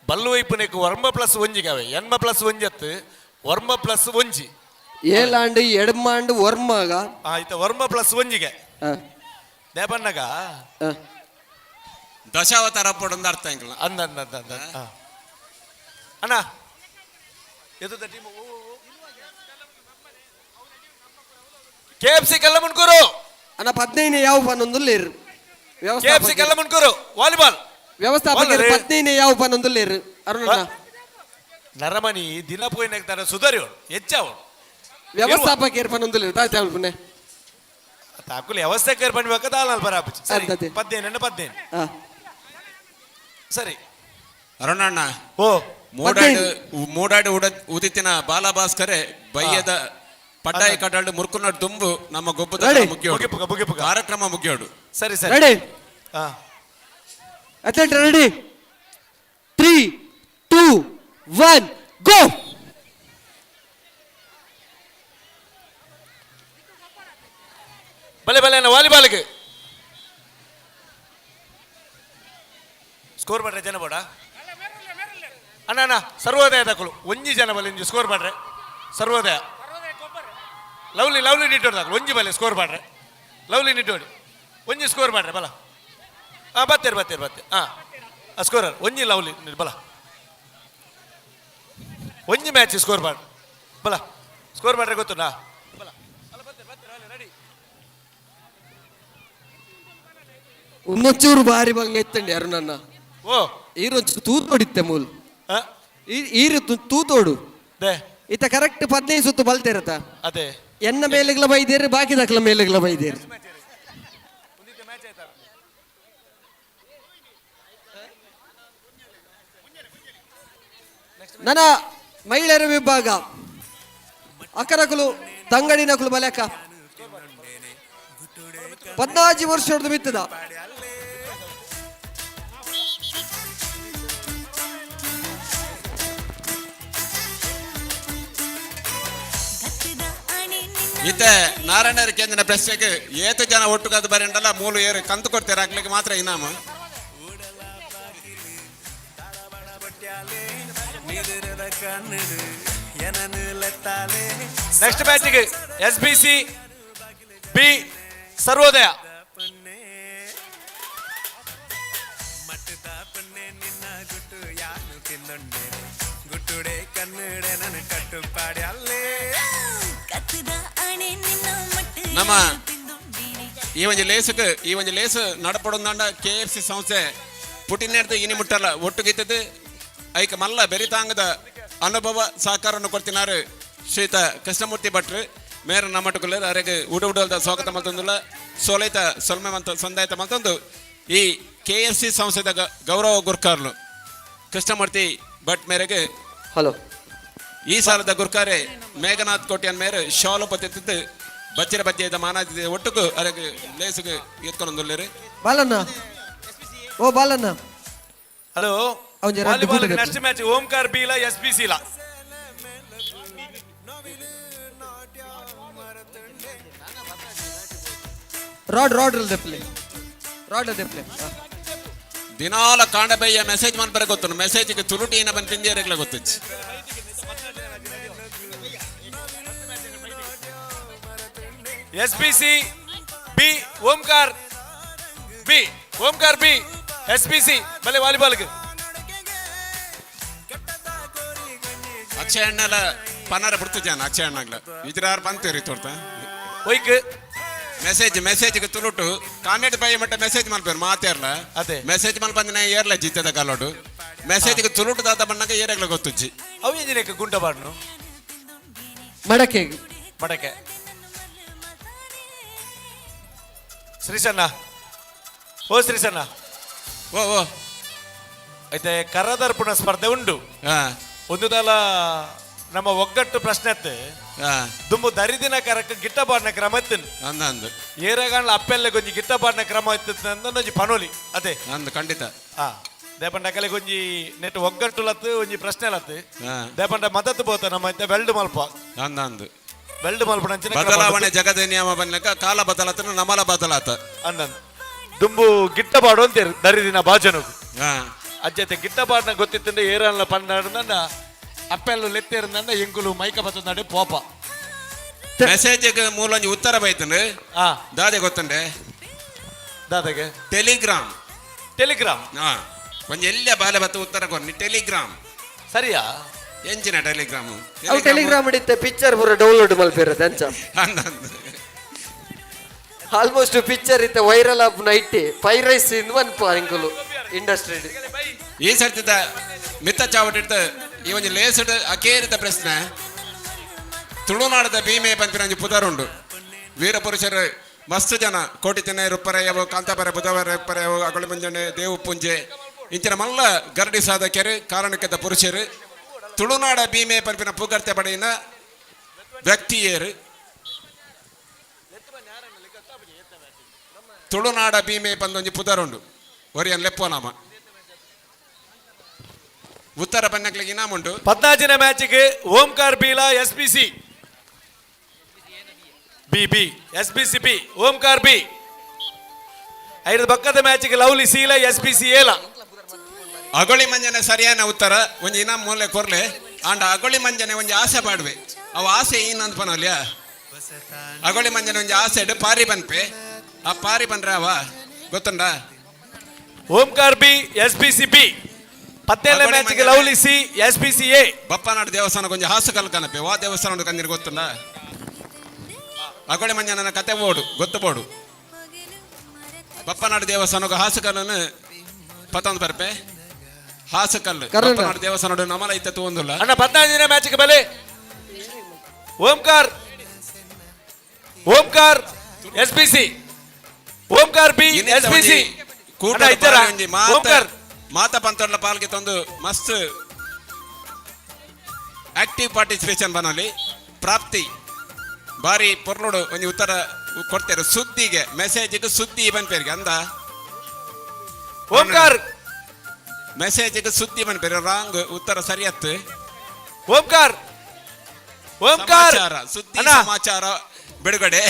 ಬಲ್ಲು ವೈಪುನೆಕ್ ವರ್ಮ ಪ್ಲಸ್ ಒಂಜಿಗಾವೆ ಎನ್ಮ ಪ್ಲಸ್ ಒಂಜತ್ತು ವರ್ಮ ಪ್ಲಸ್ ಒಂಜಿ ಏಲಾಂಡು ಎಡ್ಮಾಂಡು ವರ್ಮಗ ಆಯ್ತ ವರ್ಮ ಪ್ಲಸ್ ಒಂಜಿಗೆ ದೇಪಣ್ಣಗ ದಶಾವತಾರ ಪಡೊಂದು ಅರ್ಥ ಎಂಕಲ್ನ ಅಂದ ಅಂದ ಅಂದ ಅಂದ ಅಣ್ಣ ಎದುದ team K F C Kallamundkur ಅಣ್ಣ 15 ಯಾವ ಪನ್ನೊಂದುಲ್ಲೇರು K F C Kallamundkur volleyball ವ್ಯವಸ್ಥಾಪಕರು 15 ಯಾವ ಪನ್ನೊಂದುಲ್ಲೇರು ಅರುಣಣ್ಣ ನರಮನಿ ದಿನ ಪೋಯಿನಾಗ್ತಾರೆ ಸುಧಾರಿಯೋಳು ಹೆಚ್ಚಾವಳು ವ್ಯವಸ್ಥಾಪಕರು ಪನ್ನೊಂದುಲ್ಲೇರು ತಾತೆ ಪುಣೆ ತಾಕುಲಿ ವ್ಯವಸ್ಥೆ ಪನ್ಬೇಕು ದಾಲ್ ಬರಾಪು ಸರಿ 15 15 ಸರಿ ಅರುಣಣ್ಣ ಓ ಮೂಡಾಡು ಮೂಡಾಡು ಉದಿತಿನ ಬಾಲಭಾಸ್ಕರೇ ಬಯ್ಯದ ಪಡ್ಡಾಯಿ ಕಡಾಡು ಮುರ್ಕುನಾಡು ದುಂಬು ನಮ್ಮ ಗೊಬ್ಬದ ಮುಗಿಯೋಡು ಕಾರ್ಯಕ್ರಮ ಮುಗಿಯೋಡು. ಸರಿ ಸರಿ ready athlete ready 3 2 1 go. ಬಲೆ ಬಲೆ ವಾಲಿಬಾಲ್ಗೆ ಸ್ಕೋರ್ ಮಾಡ್ರೆ ಜನ ಬೋಡ ಅಣ್ಣ ಅಣ್ಣ ಸರ್ವೋದಯ ದಾಖಲು ಒಂಜಿ ಜನ ಬಲೆ ಒಂಜಿ ಸ್ಕೋರ್ ಮಾಡ್ರೆ ಸರ್ವೋದಯ ಲವ್ಲಿ ಲವ್ಲಿ ನಿಟ್ಟೋಡಿ ದಾಖಲು ಒಂಜಿ ಬಲೆ ಸ್ಕೋರ್ ಮಾಡ್ರೆ ಲವ್ಲಿ ನಿಟ್ಟೋಡಿ ಒಂಜಿ ಸ್ಕೋರ್ ಮಾಡ್ರೆ ಬಲ ಹಾಂ ಬತ್ತೇರಿ ಬತ್ತೇರಿ ಬತ್ತೇರಿ ಹಾಂ ಸ್ಕೋರರ್ ಒಂಜಿ ಲವ್ಲಿ ಬಲ ಒಂಜಿ ಮ್ಯಾಚ್ ಸ್ಕೋರ್ ಮಾಡಿ ಬಲ ಸ್ಕೋರ್ ಮಾಡ್ರೆ ಗೊತ್ತುನಾ ಬಲ ಒಂದೊಂಚೂರು ಬಾರಿ ಬಂಗ ಎತ್ತಂಡಿ ಅರುಣಣ್ಣ ಓ ಈರೊಂಚೂರು ತೂತೋಡಿತ್ತೆ ಮೂಲು ಈರು ತೂತೋಡು ಇತ್ತ ಕರೆಕ್ಟ್ 15 ಸುತ್ತು ಬಲ್ತಿರತ್ತ ಅದೇ ಎನ್ನ ಮೇಲೆಗ್ಲ ಬೈದೇರು ಬಾಕಿ ದಾಖಲ ಮೇಲೆಗ್ಲ ಬೈದೇರು. ನನ್ನ ಮಹಿಳೆಯರ ವಿಭಾಗ ಅಕ್ಕನಕುಲು ತಂಗಡಿ ನಕುಲು ಬಲಕ 14 ವರ್ಷದ ಬಿತ್ತದ ಇತ್ತೆ ನಾರಾಯಣರ ಕೇಂದ್ರ ಪ್ರಶ್ನೆಗೆ ಏತು ಜನ ಒಟ್ಟುಗಾದ ಬರಂಡಲ್ಲ ಮೂಲು ಏರು ಕಂತು ಕೊಡ್ತಾರೆ ಹಾಕ್ಲಿಕ್ಕೆ ಮಾತ್ರ ಇನಾಮ. ನೆಕ್ಸ್ಟ್ ಮ್ಯಾಚಿಗೆ S B C B Sarvodaya. ನಮ್ಮ ಈ ಒಂಜಿ ಲೇಸುக்கு ಈ ಒಂಜಿ ಲೇಸು ನಡಪಡೊಂದಾಂಡ ಕೆ ಎಫ್ ಸಿ ಸಂಸ್ಥೆ ಪುಟಿನೇರ್ದು ಇನಿ ಮುಟ್ಟಲ್ಲ ಒಟ್ಟುಗಿತ್ತದು ಐಕ ಮಲ್ಲ ಬೆರಿತಾಂಗದ ಅನುಭವ ಸಹಕಾರವನ್ನು ಕೊಡ್ತಿನಾರು ಶ್ರೀತ ಕೃಷ್ಣಮೂರ್ತಿ ಭಟ್ರು ಮೇರ ನಮ್ಮಟುಕುಲ್ಲರು ಅರೆಗೆ ಉಡ ಉಡಲ್ದ ಸ್ವಾಗತ ಮಲ್ತೊಂದುಲ್ಲ ಸೋಲೈತ ಸೊಲ್ಮೆ ಮಂತ ಸಂದಾಯತ ಮಲ್ತೊಂದು ಈ ಕೆ ಎಫ್ ಸಿ ಸಂಸ್ಥೆದ ಗೌರವ ಗುರ್ಕಾರ್ಲು ಕೃಷ್ಣಮೂರ್ತಿ ಭಟ್ ಮೇರೆಗೆ ಹಲೋ ಈ ಸಾಲದ ಗುರ್ಕಾರೆ ಮೇಘನಾಥ್ ಕೋಟ್ಯಾನ್ ಮೇರೆ ಶಾಲು ಪತ್ತಿದ್ದು ಬಚ್ಚಿರ ಬಜ್ಜೆದ ಮಾನಾದ ಒಟ್ಟುಕು ಅರೆಗೆ ಲೇಸುಗೆ ಎತ್ಕೊಂಡೊಂದುಲ್ಲೇರು. ಬಾಲಣ್ಣ ಓ Balanna hello next match Omkar B ಇಲ್ಲ ಎಸ್ ಬಿ ಸಿ ಇಲ್ಲ. ರಾಡ್ ರಾಡ್ ದೆಪ್ಲೆ ರಾಡ್ ದೆಪ್ಲೆ ದಿನಾಲ ಕಾಂಡಬಯ್ಯ ಮೆಸೇಜ್ ಮನ್ಪರೆ ಗೊತ್ತು ಮೆಸೇಜ್ಗೆ ತುರುಟಿ ಏನ ಬಂದು ತಿಂದಿಯರೆಗ್ಲ ಗೊತ್ತಿచ్చు. S B C B Omkar B Omkar B S B C ಬಲೆ ವಾಲಿಬಾಲ್ಗೆ ಅಕ್ಷಯ ಅಣ್ಣಲ ಪನಾರ ಬಿಡ್ತು ಜನ ಅಕ್ಷಯ ಅಣ್ಣಗ್ಲ ಇದ್ರಾರು ಬಂತೇರಿ ತೋರ್ತ ಒಯ್ಕ್ ಮೆಸೇಜ್ ಮೆಸೇಜ್ ತುಳುಟು ಕಾಮೆಡ್ ಬೈ ಮಟ್ಟ ಮೆಸೇಜ್ ಮಲ್ಪೇರು ಮಾತೇರ್ಲ ಅದೇ. ಮೆಸೇಜ್ ಮಲ್ಪಂದಿನ ಏರ್ಲ ಜಿತ್ತದ ಕಾಲೋಡು ಮೆಸೇಜ್ ತುಳುಟು ದಾದ ಬಣ್ಣಗ ಏರಾಗ್ಲ ಗೊತ್ತುಜ್ಜಿ ಅವು ಎಂಜಿನೇಕ ಗುಂಟ ಬಾಡ್ನು ಮಡಕೆ ಮಡಕೆ ಶ್ರೀಸಣ್ಣ ಓ ಶ್ರೀಸಣ್ಣ ಓ ಓ ಐತೆ ಕರದರ್ಪಣ ಸ್ಪರ್ಧೆ ಉಂಡು ಒಂದು ದಲ ನಮ್ಮ ಒಗ್ಗಟ್ಟು ಪ್ರಶ್ನೆ ಅತ್ತೆ ದುಂಬು ದರಿದಿನ ಕರಕ್ ಗಿಟ್ಟ ಬಾಡ್ನ ಕ್ರಮ ಇತ್ತು ಅಂದ ಅಂದು ಏರಗಾಂಡ್ಲ ಅಪ್ಪೆಲ್ಲ ಗೊಂಜಿ ಗಿಟ್ಟ ಬಾಡ್ನ ಕ್ರಮ ಇತ್ತು ಅಂದ ಪನೋಲಿ ಅದೇ ಅಂದು ಖಂಡಿತ ಹಾ ದೇಪಂಡ ಅಕಲೆ ಗೊಂಜಿ ನೆಟ್ ಒಗ್ಗಟ್ಟು ಲತ್ತು ಒಂಜಿ ಪ್ರಶ್ನೆ ಲತ್ತು ದೇಪಂಡ ಮದತ್ ಬೋತ ನಮ್ಮ ಇತ್ತೆ ವೆಲ್ಡ್ ಮಲ್ಪ ಅಂದ ಅಂದು ವೆಲ್ಡ್ ಮಲ್ಪ ಬದಲಾವಣೆ ಜಗದ ನಿಯಮ ಬನ್ನಕ ಕಾಲ ಬದಲಾತನ ನಮಲ ಬದಲಾತ ಅಂದಂದು ದುಂಬು ಗಿಟ್ಟ ಬಾಡು ಅಂತೀರಿ ದರಿದಿನ ಬಾಜನಗು ಅಜ್ಜತೆ ಗಿಟ್ಟ ಬಾಡ್ನ ಗೊತ್ತಿತ್ತಂದ್ರೆ ಏರಲ್ಲ ಪಂಡ ಅಪ್ಪೆಲ್ಲು ಲೆತ್ತೇರಂದ ಎಂಕುಲು ಮೈಕ ಬತ್ತಂದಾಡೆ ಪೋಪ ಮೆಸೇಜ್ ಮೂಲೊಂಜಿ ಉತ್ತರ ಬೈತಂಡು ದಾದೆ ಗೊತ್ತಂಡೆ ದಾದಗೆ ಟೆಲಿಗ್ರಾಮ್ ಟೆಲಿಗ್ರಾಮ್ ಹಾ ಒಂಜಿ ಎಲ್ಲ ಬಾಲೆ ಬತ್ತ ಉತ್ತರ ಕೊರ್ನಿ ಟೆಲಿಗ್ರಾಮ್ ಸರಿಯಾ ಎಂಚಿನ ಟೆಲಿಗ್ರಾಮ್ ಅವು ಟೆಲಿಗ್ರಾಮ್ ಹಿಡಿತೆ ಪಿಕ್ಚರ್ ಪೂರ ಡೌನ್ಲೋಡ್ ಮಲ್ಪಿರತ್ತೆ ಅಂಚ ಆಲ್ಮೋಸ್ಟ್ ಪಿಕ್ಚರ್ ಇತ್ತೆ ವೈರಲ್ ಆಫ್ ನೈಟಿ ಪೈರೈಸ್ ಇನ್ ಒನ್ ಎಂಕುಲು ಇಂಡಸ್ಟ್ರಿ ಈ ಸರ್ತಿದ ಮಿತ್ತ ಚಾವಟಿಡ್ದು ಈ ಒಂಜಿ ಲೇಸಡ್ ಅಕೇರಿದ ಪ್ರಶ್ನೆ ತುಳುನಾಡದ ಭೀಮೆ ಪನ್ಪಿನ ಒಂಜಿ ಪುದರುಂಡು ವೀರಪುರುಷರು ಮಸ್ತ್ ಜನ ಕೋಟಿ ಚೆನ್ನೈ ರುಪ್ಪರಯ್ಯವು ಕಾಂತಾಪರ ಬುಧವಾರ ರುಪ್ಪರಯ್ಯವು ಅಗಳಿ ಮಂಜಣ್ಣೆ ದೇವು ಪುಂಜೆ ಇಂಚಿನ ಮಲ್ಲ ಗರಡಿ ಸಾಧಕರು ಕಾರಣಕ್ಕದ ಪುರುಷರು ತುಳುನಾಡ ಭೀಮೆ ಪನ್ಪಿನ ಪುಗರ್ತೆ ಪಡೆಯಿನ ವ್ಯಕ್ತಿಯರು ತುಳುನಾಡ ಭೀಮೆ ಪಂದೊಂಜಿ ಪುದರುಂಡು ಒರಿಯನ್ ಲೆಪ್ಪೋನಾಮ ಉತ್ತರ ಪನ್ನಕ್ಲಿಗೆ ಇನಾಮುಂಡು 14ನೇ ಮ್ಯಾಚಿಗೆ Omkar Beela S P C B B S P C B Omkar B ಐದು ಪಕ್ಕದ ಮ್ಯಾಚಿಗೆ ಲವ್ಲಿ ಸೀಲ ಎಸ್ ಪಿ ಸಿ ಏಲ ಅಗೊಳಿ ಮಂಜನೆ ಸರಿಯಾನ ಉತ್ತರ ಒಂಜಿ ಇನಾಮ್ ಮೂಲೆ ಕೊರ್ಲೆ ಆಂಡ ಅಗೊಳಿ ಮಂಜನೆ ಒಂಜಿ ಆಸೆ ಪಾಡುವೆ ಅವು ಆಸೆ ಏನಂತ ಪನೋಲ್ಯ ಅಗೊಳಿ ಮಂಜನೆ ಒಂಜಿ ಆಸೆ ಇಡು ಪಾರಿ ಪನ್ಪೆ ಆ ಪಾರಿ ಪನ್ರೆ ಅವ ಗೊತ್ತುಂಡ Omkar B S P C B 17ನೇ ಮ್ಯಾಚಿಗೆ lovely C S P C A Bappanadu ದೇವಸ್ಥಾನ ಕೊಂಚ ಹಾಸುಕಲ್ ಕನಪೆ ವಾ ದೇವಸ್ಥಾನ ಕಂದಿರು ಗೊತ್ತುಂಡ ಅಗೊಳಿ ಮಂಜನ ಕತೆ ಬೋಡು ಗೊತ್ತು ಬೋಡು ಬಪ್ಪನಾಡು ದೇವಸ್ಥಾನಕ್ಕೆ ಹಾಸುಕಲ್ಲನ್ನು ಪತ್ತೊಂದು ಬರ್ಪೆ ಹಾಸುಕಲ್ಲು ಬಪ್ಪನಾಡು ದೇವಸ್ಥಾನ ನಮಲ ಇತ್ತ ತೂಂದುಲ್ಲ ಅಣ್ಣ 14ನೇ ಮ್ಯಾಚಿಗೆ ಬಲೆ Omkar Omkar S P C Omkar B S P C Omkar ಮಾತ ಪಂತೊಡ್ಲ ಪಾಲ್ಗೆ ತಂದು ಮಸ್ತ್ ಆಕ್ಟಿವ್ ಪಾರ್ಟಿಸಿಪೇಷನ್ ಬನಲ್ಲಿ ಪ್ರಾಪ್ತಿ ಬಾರಿ ಪೊರ್ಲೋಡು ಒಂಜಿ ಉತ್ತರ ಕೊಡ್ತೇವೆ ಸುದ್ದಿಗೆ ಮೆಸೇಜ್ಗೆ ಸುದ್ದಿ ಬನ್ಪೇರಿಗೆ ಅಂದ ಓಂಕಾರ್ ಮೆಸೇಜ್ಗೆ ಸುದ್ದಿ ಬನ್ಪೇರು ರಾಂಗ್ ಉತ್ತರ ಸರಿಯತ್ತು ಓಂಕಾರ್ ಓಂಕಾರ್ ಸುದ್ದಿ ಸಮಾಚಾರ ಬಿಡುಗಡೆ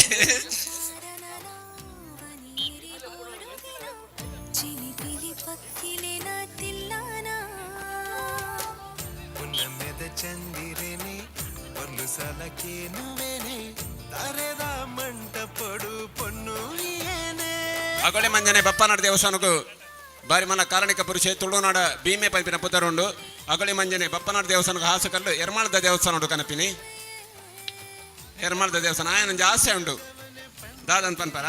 ಅಗೊಳೆ ಮಂಜನೆ ಬಪ್ಪನಾಡು ದೇವಸ್ಥಾನಕ್ಕೂ ಬಾರಿ ಮನ ಕಾರಣಿಕ ಪುರುಷೆ ತುಳುನಾಡ ಭೀಮೆ ಪೈಪಿನ ಪುತರುಂಡು ಅಗೊಳಿ ಮಂಜನೆ ಬಪ್ಪನಾಡು ದೇವಸ್ಥಾನಕ್ಕೆ ಹಾಸುಕಲ್ಲು ಎರ್ಮಾಳದ ದೇವಸ್ಥಾನ ಉಂಡು ಕನಪಿನಿ ಎರ್ಮಾಳದ ದೇವಸ್ಥಾನ ಆಯನ ಆಸೆ ಉಂಡು ದಾದನ್ ಪನ್ಪರ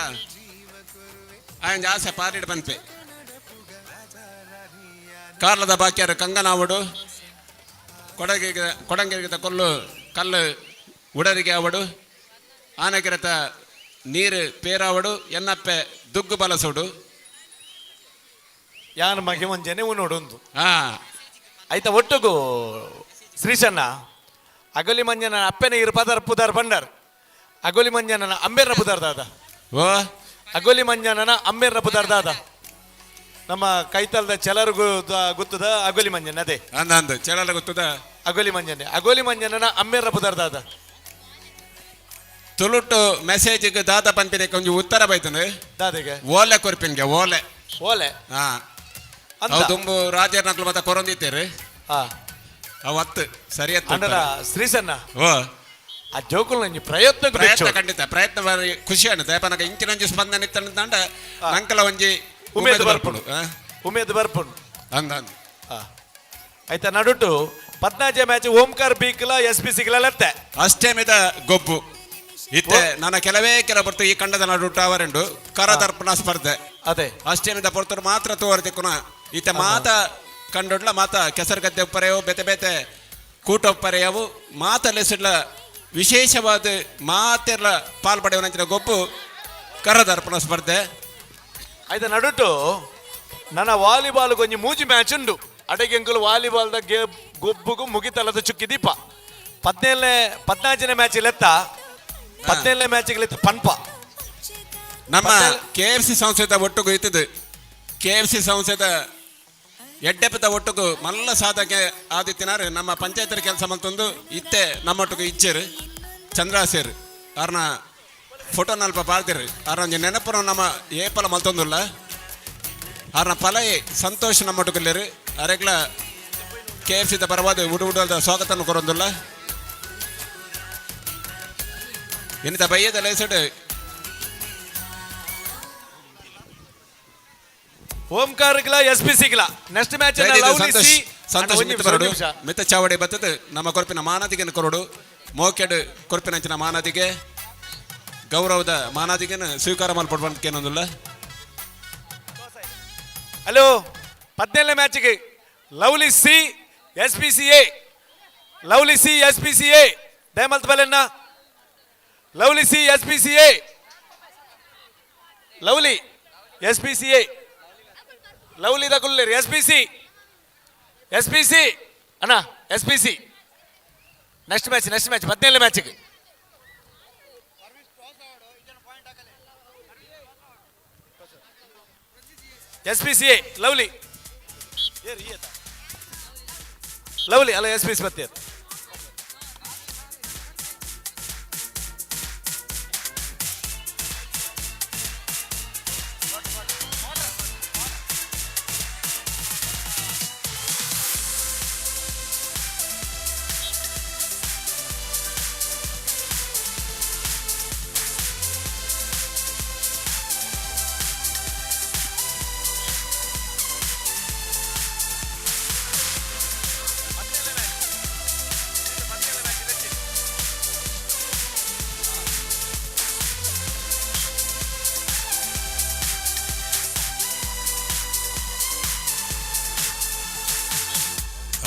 ಆಯನ ಆಸೆ ಪಾರಿಡ್ ಪನ್ಪೆ ಕಾರ್ಲದ ಬಾಕ್ಯಾರು ಕಂಗನಾವಡು ಕೊಡಗಿಗೆ ಕೊಡಂಗಿರಿಗಿತ ಕೊಲ್ಲು ಕಲ್ಲು ಉಡರಿಗೆ ಅವಡು ಆನಗಿರತ ನೀರು ಪೇರಾವಡು ಎನ್ನಪ್ಪೆ ದುಗ್ಗು ಬಲಸೋಡು ಯಾನ್ ಮಗೆ ಮಂಜನೆ ಉನ್ನೋಡೊಂದು ಆಯ್ತಾ ಒಟ್ಟುಗು ಶ್ರೀಶಣ್ಣ ಅಗೊಲಿ ಮಂಜನ ಅಪ್ಪೆನ ಇರು ಪದರ್ ಪುದರ್ ಬಂಡರ್ ಅಗೊಲಿ ಮಂಜನನ ಅಂಬೇರ್ನ ಪುದರ್ ದಾದ ಓ ಅಗೊಲಿ ಮಂಜನನ ಅಂಬೇರ್ನ ಪುದರ್ ದಾದ ನಮ್ಮ ಕೈತಲ್ದ ಚೆಲರ್ಗು ಗೊತ್ತದ ಅಗೊಲಿ ಮಂಜನ ಅದೇ ಅಂದ ಅಂದ ಚೆಲರ ಗೊತ್ತದ ಅಗೊಲಿ ಮಂಜನೆ ಅಗೊಲಿ ಮಂಜನನ ಅಂಬೇರ್ನ ಪುದರ್ ದಾದ ತುಳುಟು ಮೆಸೇಜ್ ದಾದ ಪನ್ಪಿನ ಕೊಂಚ ಉತ್ತರ ಬೈತನು ದಾದೆಗೆ ಓಲೆ ಕೊರ್ಪಿನ್ಗೆ ಓಲೆ ಓಲೆ ಹಾ ಅವು ದುಂಬು ರಾಜರ್ನಕ್ಲು ಮತ್ತೆ ಕೊರೊಂದಿತ್ತೇರು ಅವು ಹತ್ತು ಸರಿ ಅಂಡರ ಶ್ರೀಸಣ್ಣ ಓ ಆ ಜೋಕುಲ್ ನಂಜಿ ಪ್ರಯತ್ನ ಪ್ರಯತ್ನ ಖಂಡಿತ ಪ್ರಯತ್ನ ಬಾರಿ ಖುಷಿ ಅಣ್ಣ ದಯಪನಕ ಇಂಚಿನೊಂಜಿ ಸ್ಪಂದನೆ ಇತ್ತಂಡ ನಂಕಲ ಒಂಜಿ ಉಮೇದ್ ಬರ್ಪುಂಡು ಉಮೇದ್ ಬರ್ಪುಂಡು ಅಂದ ಅಂದ ಆಯ್ತಾ ನಡುಟು ಪದ್ನಾಜೆ ಮ್ಯಾಚ್ ಓಂಕಾರ ಬೀಕ್ಲ ಎಸ್ ಪಿ ಸಿಗ್ಲ ಲೆತ್ತೆ. ಅಷ್ಟೇಮಿದ ಗೊಬ್ಬು ಇತ್ತೆ ನನ್ನ ಕೆಲವೇ ಕೆಲ ಬರ್ತು ಈ ಕಂಡದ ನಡು ಅವರೆಂಡು ಕರದರ್ಪಣ ಸ್ಪರ್ಧೆ. ಅದೇ ಅಷ್ಟೇಮಿದ ಪೊರ್ತರು ಮಾತ್ರ ತೋರ್ದಿಕ್ಕುನ ಇತ್ತೆ ಮಾತ ಕಂಡೊಡ್ಲ ಮಾತ ಕೆಸರುಗದ್ದೆ ಉಪ್ಪರೆಯವು, ಬೇತೆ ಬೇತೆ ಕೂಟ ಉಪ್ಪರೆಯವು, ಮಾತ ಲೆಸಿಡ್ಲ ವಿಶೇಷವಾದ ಮಾತೆರ್ಲ ಪಾಲ್ ಪಡೆಯುವ ಗೊಬ್ಬು ಕರದರ್ಪಣ ಸ್ಪರ್ಧೆ. ಆಯ್ತಾ ನಡುಟು ನನ್ನ ವಾಲಿಬಾಲ್ ಕೊಂಚ ಮೂಜಿ ಮ್ಯಾಚ್ ಉಂಡು. ಅಡಗೆಂಕುಲು ವಾಲಿಬಾಲ್ದ ಗೆ ಗೊಬ್ಬುಗು ಮುಗಿತಲದ ಚುಕ್ಕಿ ದೀಪ. 17ನೇ 14ನೇ ಮ್ಯಾಚ್ ಲೆತ್ತ, 17ನೇ ಮ್ಯಾಚ್ ಲೆತ್ತ ಪನ್ಪ. ನಮ್ಮ ಕೆ ಎಫ್ ಸಿ ಸಂಸ್ಥೆದ ಒಟ್ಟುಗು ಇತ್ತದು. ಕೆ ಎಫ್ ಸಿ ಸಂಸ್ಥೆದ ಎಡ್ಡೆಪದ ಒಟ್ಟುಗು ಮಲ್ಲ ಸಾಧಕೆ ಆದಿತ್ಯನಾರು ನಮ್ಮ ಪಂಚಾಯತರ ಕೆಲಸ ಮಲ್ತೊಂದು ಇತ್ತೆ ನಮ್ಮೊಟ್ಟುಗು ಇಚ್ಚೇರು ಚಂದ್ರಾಸೇರು ಆರ್ನ ಫೋಟೋ ನಲ್ಪ ಪಾಳ್ತಿರು. ಆರ್ನ ಒಂಜಿ ನೆನಪುನ ನಮ್ಮ ಏಪಲ ಮಲ್ತೊಂದುಲ್ಲ. ಆರ್ನ ಪಲೈ ಸಂತೋಷ್ ನಮ್ಮೊಟ್ಟುಗುಲ್ಲೇರು. ಅರೆಗ್ಲ ಕೆ ಎಫ್ ಸಿದ ಪರವಾದ ಉಡು ಉಡಲ್ದ ಸ್ವಾಗತವನ್ನು ಕೊರೊಂದುಲ್ಲ. ಇನ್ನಿತ ಬಯ್ಯದ ಲೇಸಡ್ ಓಂಕಾರ್ಗ್ಲ ಎಸ್ ಪಿ ಸಿಗ್ಲ ನೆಕ್ಸ್ಟ್ ಮ್ಯಾಚ್. ಸಂತೋಷ್ ಸಂತೋಷ್ ಮಿತ್ತ ಬರಡು ಮಿತ್ತ ಚಾವಡಿ ಬತ್ತದ ನಮ್ಮ ಕೊರಪಿನ ಮಾನದಿಗೆ ಕೊರಡು ಮೋಕೆಡ್ ಕೊರಪಿನಂಚಿನ ಮಾನದಿಗೆ ಗೌರವದ ಮಾನದಿಗೆ ಸ್ವೀಕಾರ ಮಲ್ಪಡ್ಬಂತೇನೊಂದುಲ್ಲ. ಹಲೋ, 17ನೇ ಮ್ಯಾಚ್ಗೆ lovely C S P C A, lovely C S P C A ದಯಮಲ್ತ್ ಬಲೆನ್ನ, lovely C S P C A, lovely S P C A, lovely ದಗುಲ್ಲೇರಿ S P C, S P C ಅಣ್ಣ S P C. Next match, next match 17ನೇ ಮ್ಯಾಚ್ಗೆ. S P C A lovely lovely ಅಲ್ಲ S P C ಮತ್ತೆ.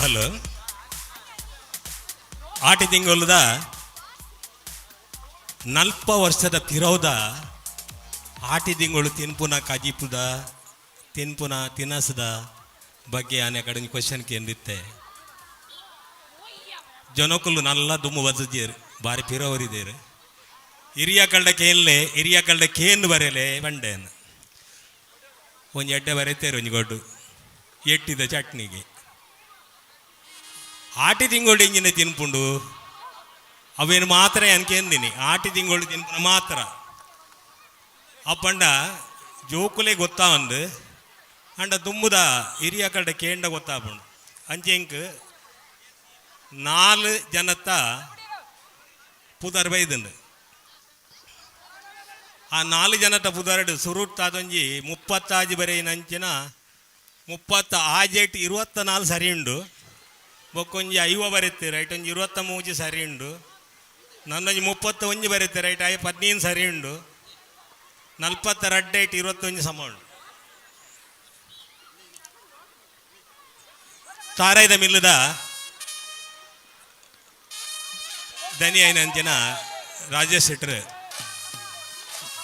Hello, ಆಟಿ ತಿಂಗೊಲದ ನಲ್ಪ ವರ್ಷದ ಪಿರೌದ ಆಟಿ ತಿಂಗಳು ತಿನ್ಪುನ ಕಜಿಪುದ ತಿನ್ಪುನ ತಿನಸದ ಬಗ್ಗೆ ಆನೆ ಕಡೆ ಕ್ವಶನ್ ಕೇಂದಿತ್ತೆ. ಜನಕುಲು ನಲ್ಲ ದುಮ್ಮು ಬದಜೇರು ಬಾರಿ ಪಿರವರಿದೇರು. ಹಿರಿಯ ಕಳ್ಳ ಕೇನ್ಲೆ ಹಿರಿಯ ಕಳ್ಳ ಕೇನ್ ಬರೆಯಲೆ ಬಂಡೇನು ಒಂಜಿ ಎಡ್ಡೆ ಬರೆತೇರು ಒಂಜಿ ಗೊಡ್ಡು ಎಟ್ಟಿದ ಚಟ್ನಿಗೆ. ಆಟಿ ತಿಂಗಳು ಇಂಜಿನ ತಿನ್ಪುಂಡು ಅವೇನು ಮಾತ್ರ ಅನ್ಕೇಂದಿನಿ ಆಟಿ ತಿಂಗಳು ತಿನ್ಪುನ ಮಾತ್ರ ಅಪ್ಪಂಡ ಜೋಕುಲೆ ಗೊತ್ತಾ ಒಂದು ಅಂಡ ದುಮ್ಮುದ ಹಿರಿಯ ಕಡೆ ಕೇಂಡ ಗೊತ್ತಾಪುಂಡು. ಅಂಚೆ ಇಂಕ್ 4 ಜನತ್ತ ಪುದರ್ ಬೈದುಂಡು. ಆ 4 ಜನತ್ತ ಪುದರ್ಡು ಸುರುತ್ತಾದೊಂಜಿ 35 ಬರೆಯಿನ ಅಂಚಿನ 36 24 ಸರಿ ಉಂಡು. ಬೊಕ್ಕೊಂಜಿ 50 ಬರುತ್ತೆ ರೈಟ್, ಒಂಜಿ 23 ಸರಿ ಉಂಡು. ನನ್ನೊಂಜಿ 31 ಬರುತ್ತೆ ರೈಟ್, ಆಯ್ 15 ಸರಿ ಉಂಡು. 42 ಐಟ್ 21 ಸಮ ಉಂಡು. ತಾರಾಯ್ದ ಮಿಲ್ಲದ ದನಿ ಐನಂಚಿನ ರಾಜೇಶ್ ಶೆಟ್ರು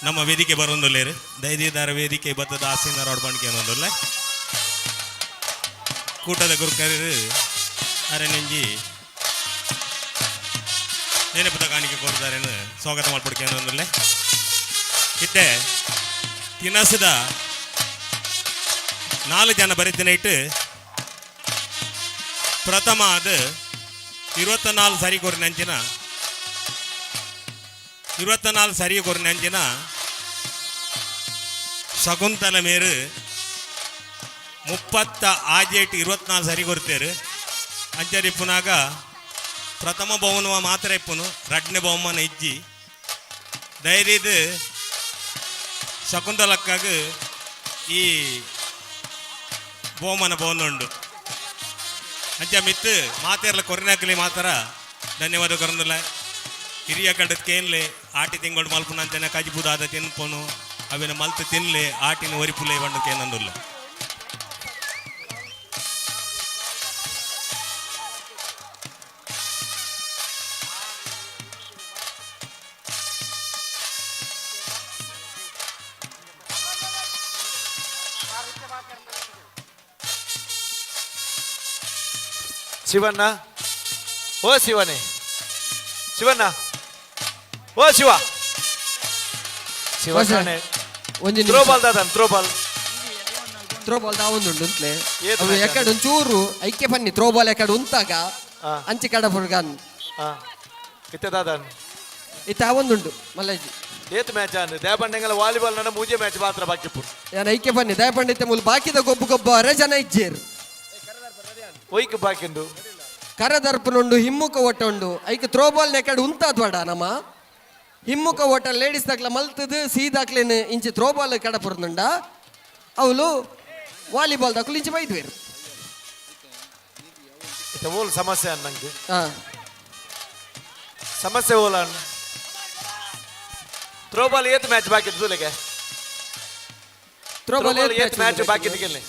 ನಮ್ಮ ವೇದಿಕೆ ಬರೋಂದುಲ್ಲೇರು. ದೈದಿದಾರ ವೇದಿಕೆ ಬತ್ತದ ಆಸಿನ ರಾಡ್ಬಂಡಿಕೆ ಅನ್ನೊಂದುಲ್ಲ. ಕೂಟದ ಗುರುಕರು ಅರೆನಂಜಿ ನೆನಪದ ಕಾಣಿಕೆ ಕೋರ್ದಾರೇನು ಸ್ವಾಗತ ಮಾಡ್ಬಿಡ್ಕೆ ಅನ್ನೊಂದುಲ್ಲೆ. ಇತ್ತೆ ತಿನಸದ 4 ಜನ ಬರೀತಿನ ಇಟ್ಟು ಪ್ರಥಮ ಅದು 24 ಸರಿ ಕೊರಿನಂಚಿನ 24 ಸರಿ ಕೊರಿನಂಚಿನ ಶಕುಂತಲ ಮೇರು 36 24 ಸರಿ ಕೊರ್ತೇರು. ಅಂಚರಿ ಪುನಾಗ ಪ್ರಥಮ ಬಹುಮಾನ ಮಾತ್ರ ಇಪ್ಪುನು, ರಡ್ನೇ ಬಹುಮಾನ ಇಜ್ಜಿ. ಧೈರ್ಯದ ಶಕುಂತಲಕ್ಕಾಗ ಈ ಬಹುಮಾನ ಬಹುನುಂಡು. ಅಂಚ ಮಿತ್ತು ಮಾತೆರ್ಲ ಕೊರಿನಾಕಲಿ ಮಾತರ ಧನ್ಯವಾದ ಕೊರಂದುಲ್ಲ. ಹಿರಿಯ ಕಡತ್ ಕೇನ್ಲೆ ಆಟಿ ತಿಂಗಳು ಮಲ್ಪುನ ಅಂಚನೆ ಕಜಿಪುದಾದ ತಿನ್ಪೋನು ಅವಿನ ಮಲ್ತು ತಿನ್ಲೆ ಆಟಿನ ಒರಿಪುಲೆ ಬಂಡು ಕೇನಂದುಲ್ಲ. ಶಿವಣ್ಣ, ಓ ಶಿವನೇ, ಶಿವಣ್ಣ, ಓ ಶಿವ, ಶಿವಣ್ಣನೇ. ಒಂಜಿ ಥ್ರೋ ಬಾಲ್ ದಾದನ್, ಥ್ರೋ ಬಾಲ್. ಥ್ರೋ ಬಾಲ್ ದಾವೊಂದುಂಡು ಅಂತಲೇ. ಏತ್ ಅವು match ಎಕಡೆ ಒಂಚೂರು ಐಕೆ ಬನ್ನಿ ಥ್ರೋ ಬಾಲ್ ಎಕಡೆ ಉಂತಾಗ ಅಂಚೆ ಕಡ ಪುರ್ಗಾನ್. ಇತ್ತೆ ದಾದನ್. ಇತ್ತೆ ಆವೊಂದುಂಡು ಮಲ್ಲಾಜಿ. ಏತ್ ಮ್ಯಾಚ್ ಆಂಡ್ ದೇಪಂಡೆಂಗಲ ವಾಲಿಬಾಲ್ ನನ್ನ ಮೂಜೆ ಮ್ಯಾಚ್ ಮಾತ್ರ ಬಾಕಿ ಪುರ್. ಯಾನ್ ಐಕೆ ಬನ್ನಿ ದಯಪಂಡಿತ ಮೂಲು ಬಾಕಿದ ಗೊಬ್ಬು ಗೊಬ್ಬು ಅರೆ ಜನ ಇಜ್ಜೇರು. ಒಯ್ಕ್ ಬಾಕಿಂಡು. ಕರದರ್ಪನುಂಡು ಹಿಮ್ಮುಖ ಓಟ ಉಂಡು ಐಕ್ ಥ್ರೋ ಬಾಲ್ ನೆಕಡೆ ಉಂತಾದ್ವಾಡ ನಮ್ಮ ಹಿಮ್ಮುಖ ಓಟ ಲೇಡೀಸ್ ದಾಕ್ಲ ಮಲ್ತದು ಸೀದಾಕ್ಲೇನು ಇಂಚಿ ಥ್ರೋ ಬಾಲ್ ಕಡಪುರ್ನುಂಡ ಅವಳು ವಾಲಿಬಾಲ್ ದಾಕ್ಲು ಇಂಚಿ ಬೈದ್ವೇರು. ಇತ್ತೆ ಓಲ್ ಸಮಸ್ಯೆ ಅನ್ ನಂಗೆ. ಸಮಸ್ಯೆ ಓಲ ಅನ್. ಥ್ರೋ ಬಾಲ್ ಏತ್ ಮ್ಯಾಚ್ ಬಾಕಿ ಇತ್ತು? ಥ್ರೋ ಬಾಲ್ ಏತ್ ಮ್ಯಾಚ್ ಬಾಕಿ ಇತ್ತು?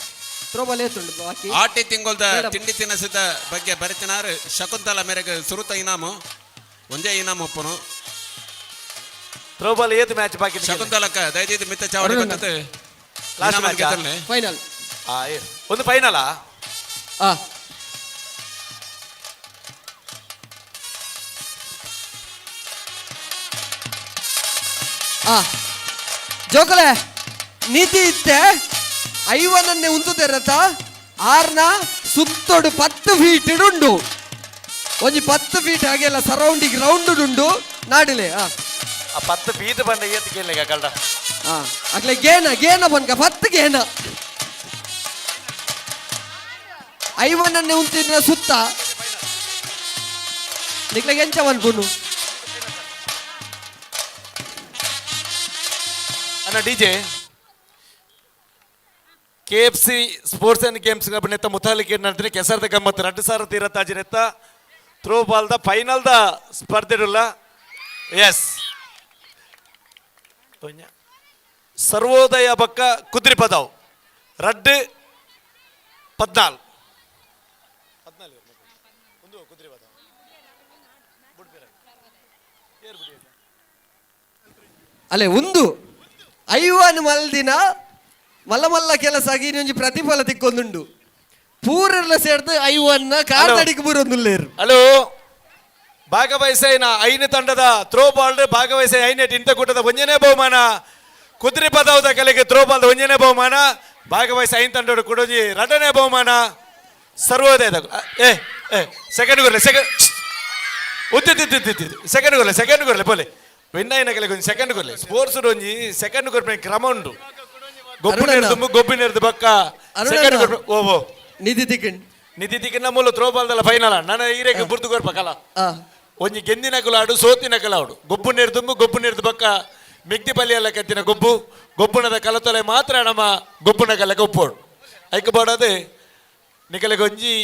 ಥ್ರೋ ಬಾಲ್ ಏತುಂಡು ಬಾಕಿ. ಆಟಿ ತಿಂಗೊಲ್ದ ತಿಂಡಿ ತಿನಸಿದ ಬಗ್ಗೆ ಬರಿತಿನಾರು ಶಕುಂತಲ ಮೇರೆಗೆ ಸುರುತ ಇನಾಮು ಒಂದೇ ಇನಾಮು ಒಪ್ಪನು. ಥ್ರೋ ಬಾಲ್ ಏತ್ ಮ್ಯಾಚ್ ಬಾಕಿ ಇತ್ತು? ಶಕುಂತಲಕ್ಕ ದಯದೀದು ಮಿತ್ತ ಚಾವಡಿ ಅರುಣ್ ಬರ್ತದೆ. ಲಾಸ್ಟ್ ಇನಾಮು ಮ್ಯಾಚ್ ಗೆದ್ದಲ್ಲೆ. ಫೈನಲ್. ಒಂದು ಫೈನಲ್. ಜೋಕಲೆ ನೀತಿ ಇತ್ತೆ ಐವನನ್ನೇ ಉಂತುದೆರತ ಆರ್ನ ಸುತ್ತೋಡು 10 ಫೀಟ್ ಉಂಡು ಒಂಜಿ 10 ಫೀಟ್ ಹಾಗೆಲ್ಲ ಸರೌಂಡಿಂಗ್ ರೌಂಡ್ ಉಂಡು ನಾಡಿಲೆ. ಆ 10 ಫೀಟ್ ಬಂದ ಏತ್ ಕೇಳಲಿಕ್ಕೆ ಕಳ್ಳ. ಅಕ್ಲೆ ಗೇನ ಗೇನ ಬನ್ಕ 10 ಗೇನ ಐವನನ್ನೇ ಉಂತಿನ ಸುತ್ತ ನಿಕ್ಲೆಗೆ ಎಂಚ ಮನ್ಪುನು ಅಣ್ಣ DJ K F C sports and games ನೆತ್ತ ಮುತಾಲಿಕೆ ನಡೆದ್ರೆ ಕೆಸರದ ಗಮ್ಮತ್ತು ರಡ್ಡು ಸಾವಿರ ತೀರತ್ತಾಜಿ ನೆತ್ತ ಥ್ರೋ ಬಾಲ್ದ ಫೈನಲ್ದ ಸ್ಪರ್ಧೆಡುಲ್ಲ. ಎಸ್ ಸರ್ವೋದಯ ಬಕ್ಕ ಕುದ್ರಿ ಪದವು ರಡ್ಡು ಪದ್ನಾಲ್ ಅಲ್ಲೇ ಒಂದು ಐವನ್ ಮಲ್ದಿನ ಮಲ್ಲ ಮಲ್ಲ ಕೆಲಸ ಆಗಿ ಇನ್ನೊಂಜಿ ಪ್ರತಿಫಲ ತಿಕ್ಕೊಂದುಂಡು ಪೂರೆಲ್ಲ ಸೇರ್ದು ಐವನ್ನ ಕಾರ್ ಬರೋದುಲ್ಲೇರು. ಹಲೋ ಭಾಗವಹಿಸೈನ ಐನು ತಂಡದ ಥ್ರೋ ಬಾಲ್ ಭಾಗವಹಿಸೈ ಐನೇ ಇಂತ ಕೂಟದ ಒಂಜನೇ ಬಹುಮಾನ ಕುದುರೆ ಪದವದ ಕಲೆಗೆ ಥ್ರೋ ಬಾಲ್ ಒಂಜನೇ ಬಹುಮಾನ ಭಾಗವಹಿಸ ಐನ್ ತಂಡದ ಕೊಡೋಜಿ ಎರಡನೇ ಬಹುಮಾನ ಸರ್ವೋದಯದ ಏ ಏ ಸೆಕೆಂಡ್ ಗುರ್ಲೆ ಸೆಕೆಂಡ್ ಉದ್ದಿದ್ದಿದ್ದಿದ್ದಿದ್ದು ಸೆಕೆಂಡ್ ಗುರ್ಲೆ ಸೆಕೆಂಡ್ ಗುರ್ಲೆ ಪೋಲೆ ವಿನ್ ಕಲೆಗೆ ಒಂಜಿ ಸೆಕೆಂಡ್ ಗುರ್ಲೆ ಸ್ಪೋರ್ಟ್ಸ್ ಒಂಜಿ ಸೆಕೆಂಡ್ ಗುರ್ಪೆ ಕ್ರಮ ಉಂಡು ಗೊಬ್ಬು ನೆರ್ದು ಗೊಬ್ಬು ನೆರ್ದು ಬಕ್ಕ ಸೆಕೆಂಡ್ ಗುರ್ಪೆ ಓ ಓ ನಿಧಿ ತಿಕ್ಕಂಡ್ ನಿಧಿ ತಿಕ್ಕಂಡ ಮೂಲ ಥ್ರೋ ಬಾಲ್ದಲ್ಲ ಫೈನಲ್ ನಾನು ಈರೇಗೆ ಬುರ್ದು ಕೊರ್ಪಕಲ್ಲ ಒಂಜಿ ಗೆಂದಿನ ಕುಲಾಡು ಸೋತಿನ ಕಲಾಡು ಗೊಬ್ಬು ನೆರ್ದುಂಬು ಗೊಬ್ಬು ನೆರ್ದು ಬಕ್ಕ ಮಿಗ್ದಿ ಪಲ್ಲಿಯಲ್ಲ ಕತ್ತಿನ ಗೊಬ್ಬು ಗೊಬ್ಬುಣದ ಕಲತೊಲೆ ಮಾತ್ರ ನಮ್ಮ ಗೊಬ್ಬುನ ಕಲೆ ಗೊಪ್ಪೋಡು ಐಕ್ ಬೋಡದೆ ನಿಕಲೆಗೆ ಒಂಜಿ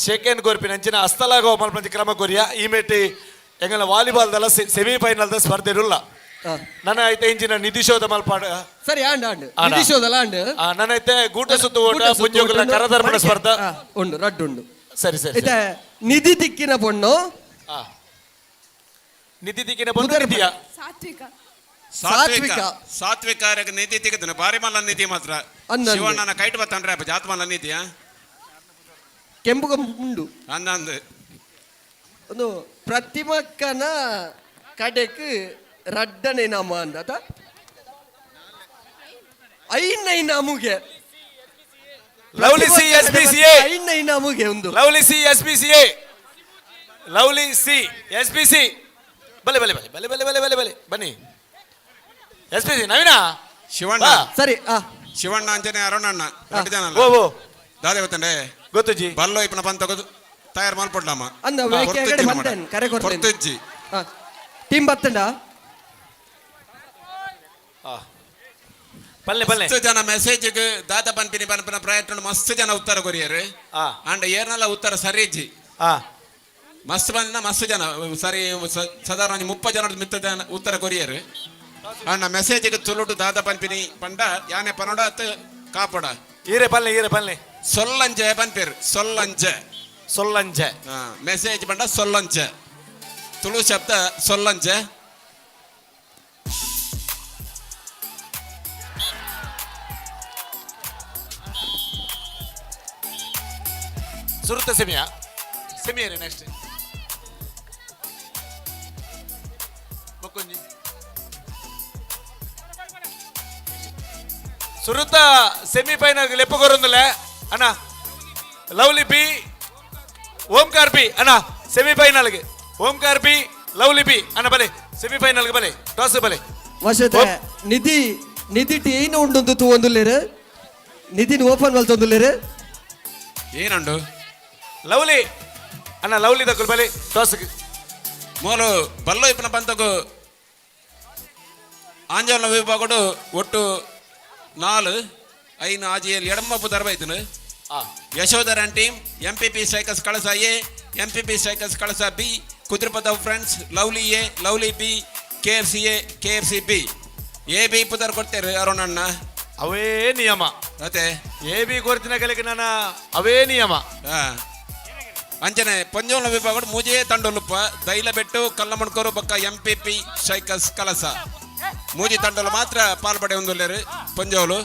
ಸೆಕೆಂಡ್ ಕೊರ್ಪಿನ ಅಂಚಿನ ಅಸ್ತಲಾಗ ಮಲ್ಪಂಚಿ ಕ್ರಮ ಕೊರಿಯ ಈ ಮೇಟಿ ಎಂಗಲ ವಾಲಿಬಾಲ್ದಲ್ಲ ಸೆಮಿಫೈನಲ್ದ ಸ್ಪರ್ಧೆ ಇರುಲ್ಲ ನನ್ನ ಐತೆ ಇಂಚಿನ ನಿಧಿಶೋಧ ಮಲ್ಪಾಡ ಸರಿ ಆಂಡ್ ಆಂಡ್ ನಿಧಿಶೋಧಲ ಆಂಡ್ ನನ್ನ ಐತೆ ಗೂಟ ಸುತ್ತು ಓಟ ಪುಂಜೋಗುಲ ಕರದರ್ಪಣ ಸ್ಪರ್ಧೆ ಉಂಡು ರಡ್ಡು ಉಂಡು ಸರಿ ಸರಿ ಇತ್ತೆ ನಿಧಿ ತಿಕ್ಕಿನ ಪೊಣ್ಣು ನಿಧಿ ತಿಕ್ಕಿನ ಪೊಣ್ಣು ನಿಧಿಯ ಸಾತ್ವಿಕ ಸಾತ್ವಿಕ ಸಾತ್ವಿಕ ನಿಧಿ ತಿಕ್ಕದನ ಬಾರಿ ಮಲ್ಲ ನಿಧಿ ಮಾತ್ರ ಶಿವಣ್ಣನ ಕೈಟ್ ಬತ್ತನ್ರೆ ಅಪ್ಪ ಜಾತ್ ಮಲ್ಲ ನಿಧಿಯ ಕೆಂಪು ಕೆಂಪು ಉಂಡು ಅಂದಂದು ಒಂದು ಪ್ರತಿಮಕ್ಕನ ಕಡೆಕ್ ರಡ್ಡನೆ ನಾಮ ಅಂದತ ಐನೈ ನಾಮುಗೆ lovely C S P C A ಐನೈ ನಾಮುಗೆ ಒಂದು lovely C S P C A lovely C S P C ಬಲೆ ಬಲೆ ಬಲೆ ಬಲೆ ಬಲೆ ಬಲೆ ಬಲೆ ಬಲೆ ಬನ್ನಿ ಎಸ್ ಪಿ ಸಿ ನವೀನ ಶಿವಣ್ಣ ಸರಿ ಶಿವಣ್ಣ ಅಂಚನೆ ಅರುಣಣ್ಣ ಎರಡು ಜನ ಓ ಓ ದಾದೆ ಗೊತ್ತಂಡೆ ಗೊತ್ತುಜಿ ಬಲ್ಲೋ ಇಪ್ಪನ ಬಂದ್ ತಗೋದು ತಯಾರು ಮಾಡ್ಕೊಡ್ಲಮ್ಮ ಅಂದ ಕರೆ ಕೊಡ್ತುಜ್ಜಿ ಟೀಮ್ ಬತ್ತಂಡ ಪಲ್ಲೆ ಪಲ್ಲೆ ಮಸ್ತ್ ಜನ ಮೆಸೇಜ್ ದಾದ ಪನ್ಪಿನಿ ಪನ್ಪಿನ ಪ್ರಯತ್ನ ಮಸ್ತ್ ಜನ ಉತ್ತರ ಕೊರಿಯರು. ಅಂಡ ಏರ್ನಲ್ಲ ಉತ್ತರ ಸರಿಜಿ. ಮಸ್ತ್ ಬಂದ ಮಸ್ತ್ ಜನ ಸರಿ, ಸಾಧಾರಣ ಒಂಜಿ 30 ಜನ ಮಿತ್ತ ಜನ ಉತ್ತರ ಕೊರಿಯರು. ಅಂಡ ಮೆಸೇಜ್ ತುಳುಟು ದಾದ ಪನ್ಪಿನಿ ಪಂಡ ಯಾನೆ ಪನೋಡ ಅತ್ ಕಾಪಡ. ಈರೆ ಪಲ್ಲೆ ಈರೆ ಪಲ್ಲೆ. ಸೊಲ್ಲಂಜೆ ಪನ್ಪೇರು, ಸೊಲ್ಲಂಜೆ. ಸೊಲ್ಲಂಜೆ ಮೆಸೇಜ್ ಪಂಡ ಸೊಲ್ಲಂಜೆ, ತುಳು ಶಬ್ದ ಸೊಲ್ಲಂಜೆ. ಸುರುತ ಸೆಮಿಯಾ ಸೆಮಿಯರೇ ನೆಕ್ಸ್ಟ್ ಬೊಕ್ಕೊಂಜಿ ಸುರುತ ಸೆಮಿಫೈನಲ್ ಲೆಪ್ಪುಗೊರೊಂದುಲೆ ಅಣ್ಣ ಲವ್ಲಿ ಬಿ ಓಂಕಾರ್ ಬಿ ಅಣ್ಣ ಸೆಮಿಫೈನಲ್ಗೆ ಓಂಕಾರ್ B lovely B ಅಣ್ಣ ಬಲೆ ಸೆಮಿಫೈನಲ್ಗೆ ಬಲೆ ಟಾಸ್ ಬಲೆ. ವಶತೆ ನಿಧಿ ನಿಧಿ ಏನು ಉಂಡು ತೂವೊಂದುಲ್ಲೇರು, ನಿಧಿನ ಓಪನ್ ಮಲ್ತೊಂದುಲ್ಲೇರು. ಏನುಂಡು ಲವ್ಲಿ ಅಣ್ಣ ಲವ್ಲಿ ದಕ್ಕುಲು ಬಲೆ ಟಾಸ್. ಮೂಲು ಬಲ್ಲೋ ಇಪ್ಪನ ಪಂತಗು ಆಂಜೋಲನ ವಿಭಾಗಡು ಒಟ್ಟು 4 5 6 7 ಎಡಂಬ ತರಬೈತನು. Yashodharan team, MPP strikers Kalasa A, MPP strikers Kalasa B, Kudirapadavu friends, lovely A, lovely B, KFC A, KFC B. A B ಪುದರ್ ಕೊಡ್ತೇವೆ ಅರುಣ್ ಅಣ್ಣ. ಅವೇ ನಿಯಮ. ಅದೇ ಎ ಬಿ ಕೊರ್ತಿನ ಕಲಿಕೆ ನನ್ನ ಅವೇ ನಿಯಮ. ಅಂಚನೆ ಪಂಜೋಲ ವಿಭಾಗ ಮೂಜೇ ತಂಡೊಲುಪ್ಪ ದೈಲಬೆಟ್ಟು ಕಲ್ಲಮಣ್ಕೂರು ಬೊಕ್ಕ ಎಂಪಿಪಿ ಸ್ಟ್ರೈಕರ್ಸ್ ಕಳಸ ಮೂಜಿ ತಂಡಲು ಮಾತ್ರ ಪಾಲ್ಪಡೆ ಹೊಂದುಲ್ಲೇರು ಪಂಜೋಲು.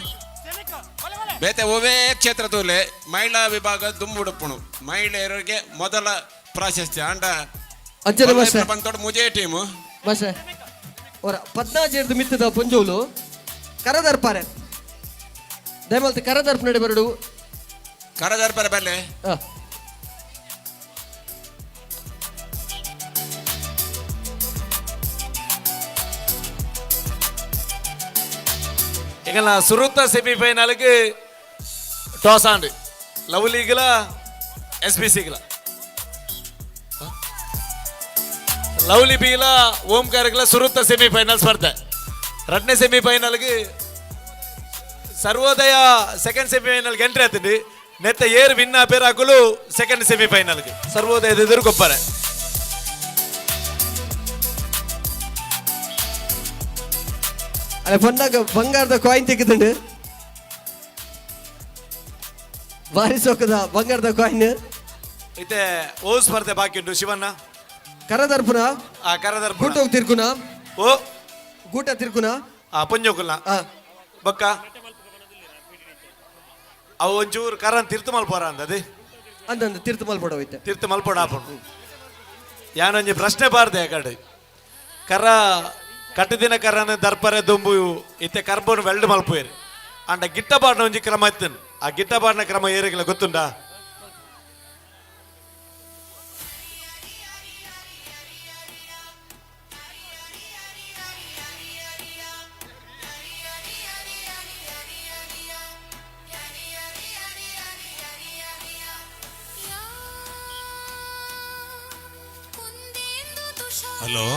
ಬೇತೆ ಒವೇ ಕ್ಷೇತ್ರ ತೂಲೆ ಮಹಿಳಾ ವಿಭಾಗ ದುಂಬುಡುಪ್ಪುಣು ಮಹಿಳೆಯರಿಗೆ ಮೊದಲ ಪ್ರಾಶಸ್ತ್ಯ. ಅಂಡ ಅಂಚನೆ ಮಾಸ್ಟರ್. ಬಂತೋಡು ಮೂಜೇ ಟೀಮು. ಮಾಸ್ಟರ್ ಅವರ 14 ಮಿತ್ತದ ಪಂಜೋಲು ಕರದರ್ಪಾರೆ ದಯಮಲ್ತ ಕರದರ್ಪ ನಡೆ ಬರಡು ಕರದರ್ಪಾರೆ ಬಲ್ಲೆ. ಎಂಗಲ್ನ ಸುರುತ ಸೆಮಿಫೈನಲ್ಗೆ ಟಾಸ್ ಆಂಡ್ ಲವ್ಲಿಗಳ ಎಸ್ ಬಿ ಸಿಗಳ ಲವ್ಲಿ ಬಿಲ ಓಂಕಾರಗಳ ಸುರುತ ಸೆಮಿಫೈನಲ್ ಸ್ಪರ್ಧೆ. ರಡ್ನೇ ಸೆಮಿಫೈನಲ್ಗೆ ಸರ್ವೋದಯ ಸೆಕೆಂಡ್ ಸೆಮಿಫೈನಲ್ಗೆ ಎಂಟ್ರಿ ಆತಂಡಿ. ನೆತ್ತ ಏರ್ ವಿನ್ ಆಪೇರ್ ಹಾಕಲು ಸೆಕೆಂಡ್ ಸೆಮಿಫೈನಲ್ಗೆ ಸರ್ವೋದಯದ ಎದುರು ಗೊಬ್ಬರ. ಅಲ್ಲ ಪೊನ್ನಾಗ ಬಂಗಾರದ ಕಾಯಿನ್ ತೆಗೆದುಂಡು ಬಾರಿ ಸೋಕದ ಬಂಗಾರದ ಕಾಯಿನ್. ಇತ್ತೆ ಓ ಸ್ಪರ್ಧೆ ಬಾಕಿ ಉಂಟು ಶಿವಣ್ಣ. ಕರದರ್ಪುನ ಆ ಕರದರ್ಪುನ ಗೂಟ ತಿರ್ಕುನ ಓ ಗೂಟ ತಿರ್ಕುನ ಆ ಪೊಂಜೋಕುಲ್ನ ಬೊಕ್ಕ ಅವು ಒಂಚೂರು ಕರನ್ ತಿರ್ತು ಮಲ್ಪೋರ ಅಂದದು ಅಂದಂದು ತೀರ್ಥ ಮಲ್ಪೋಡ ಹೋಯ್ತೆ ತೀರ್ಥ ಮಲ್ಪೋಡ ಆಪುಂಡು. ಯಾನೊಂಜಿ ಪ್ರಶ್ನೆ ಬಾರ್ದೆ ಕಡೆ ಕರ ಕಟ್ಟದಿನ ಕರನ ದರ್ಪರೆ ದುಂಬು ಇತ್ತೆ ಕರ್ಬೋನು ವೆಲ್ಡ್ ಮಲ್ಪುವೇರು ಅಂಡ ಗಿಟ್ಟ ಬಾಡ್ನ ಒಂಜಿ ಕ್ರಮ ಇತ್ತನು. ಆ ಗಿಟ್ಟ ಬಾಡ್ನ ಕ್ರಮ ಏರಿಗಿಲ್ಲ ಗೊತ್ತುಂಡಾ? ಹಲೋ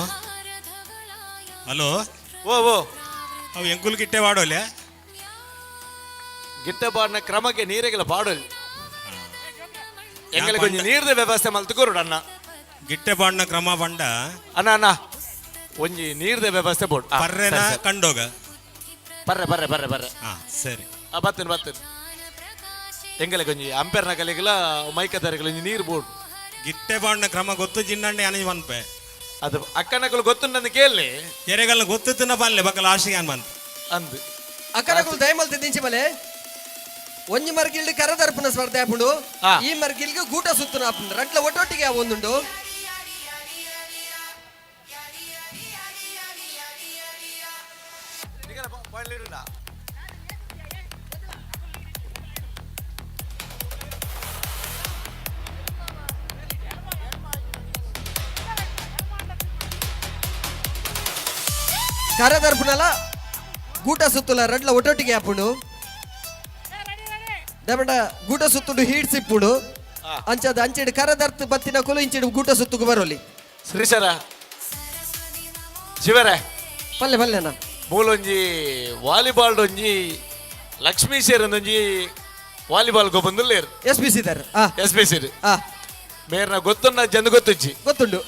ಹಲೋ ಓ ಓ ಅವು ಎಂಕುಲ್ ಗಿಟ್ಟೆ ವಾಡೋಲೆ ಗಿಟ್ಟ ಬಾಡ್ನ ಕ್ರಮಕ್ಕೆ ನೀರಿಗೆಲ್ಲ ಪಾಡೋಲಿ ಎಂಗಳಿಗೆ ಒಂಜಿ ನೀರ್ದ ವ್ಯವಸ್ಥೆ ಮಲ್ತುಕೊರುಡು ಅಣ್ಣ. ಗಿಟ್ಟೆ ಬಾಡ್ನ ಕ್ರಮ ಬಂಡ ಅಣ್ಣ ಅಣ್ಣ ಒಂಜಿ ನೀರ್ದ ವ್ಯವಸ್ಥೆ ಬೋಡ್ ಪರ್ರೆನ ಕಂಡೋಗ ಬರ್ರೆ ಬರ್ರೆ ಬರ್ರೆ ಬರ್ರೆ. ಹಾ ಸರಿ. ಬರ್ತೇನೆ ಬರ್ತೇನೆ. ಎಂಗಳಿಗೆ ಒಂಜಿ ಅಂಪೇರ್ನ ಕಲಿಗೆಲ್ಲ ಮೈಕದಾರಿಗಳ ಒಂಜಿ ನೀರು ಬೋರ್ಡ್. ಗಿಟ್ಟೆ ಬಾಡ್ನ ಕ್ರಮ ಗೊತ್ತು ಜಿನ್ನಂಡೆ ಅನಜಿ ಮನ್ಪೆ ಅದು ಅಕ್ಕನಕುಲು ಗೊತ್ತುಂಡಂದು ಕೇಳಿ ಎರೆಗಲ್ಲ ಗೊತ್ತಿತ್ತಿನ ಬಲ್ಲೆ ಬಕ್ಕ ಲಾಸ್ಟಿಗೆ ಅನ್ ಬಂತು ಅಂದು ಅಕ್ಕನಕುಲು ದಯಮಲ್ತ ದಿಂಚಿ ಮಲೆ ಒಂಜಿ ಮರ್ಗಿಲ್ಡ್ ಕರದರ್ಪಣ ಸ್ಪರ್ಧೆ ಆಪುಂಡು, ಈ ಮರ್ಗಿಲ್ಗೆ ಗೂಟ ಸುತ್ತನ ಆಪುಂಡು ರಡ್ಲ ಒಟ್ಟೊಟ್ಟಿಗೆ ಒಂದುಂಡು. ಕರದರ್ಪಣಲ ಗೂಟ ಸುತ್ತಲ ರಡ್ಲ ಒಟ್ಟೊಟ್ಟಿಗೆ ಆಪುಂಡು. ದಮಂಡ ಗೂಟ ಸುತ್ತುಂಡು ಹೀಟ್ ಸಿಪ್ಪುಂಡು ಅಂಚದ ಅಂಚಿಡು ಕರದರ್ತ್ ಬತ್ತಿನ ಕುಲು ಇಂಚಿಡು ಗೂಟ ಸುತ್ತುಗು ಬರೋಲಿ. ಶ್ರೀಶರ ಶಿವರೇ ಪಲ್ಲೆ ಪಲ್ಲೆ ಅಣ್ಣ. ಮೂಲೊಂಜಿ ವಾಲಿಬಾಲ್ ಒಂಜಿ ಲಕ್ಷ್ಮೀ ಸೇರೊಂದೊಂಜಿ ವಾಲಿಬಾಲ್ ಗೊಬ್ಬಂದುಲ್ಲೇರು ಎಸ್ ಪಿ ಸಿ ದಾರ್ ಎಸ್ ಪಿ ಸಿ ಮೇರ್ನ ಗೊತ್ತುನ್ನ ಜನ ಗೊತ್ತುಜ್ಜಿ ಗೊತ್ತುಂಡು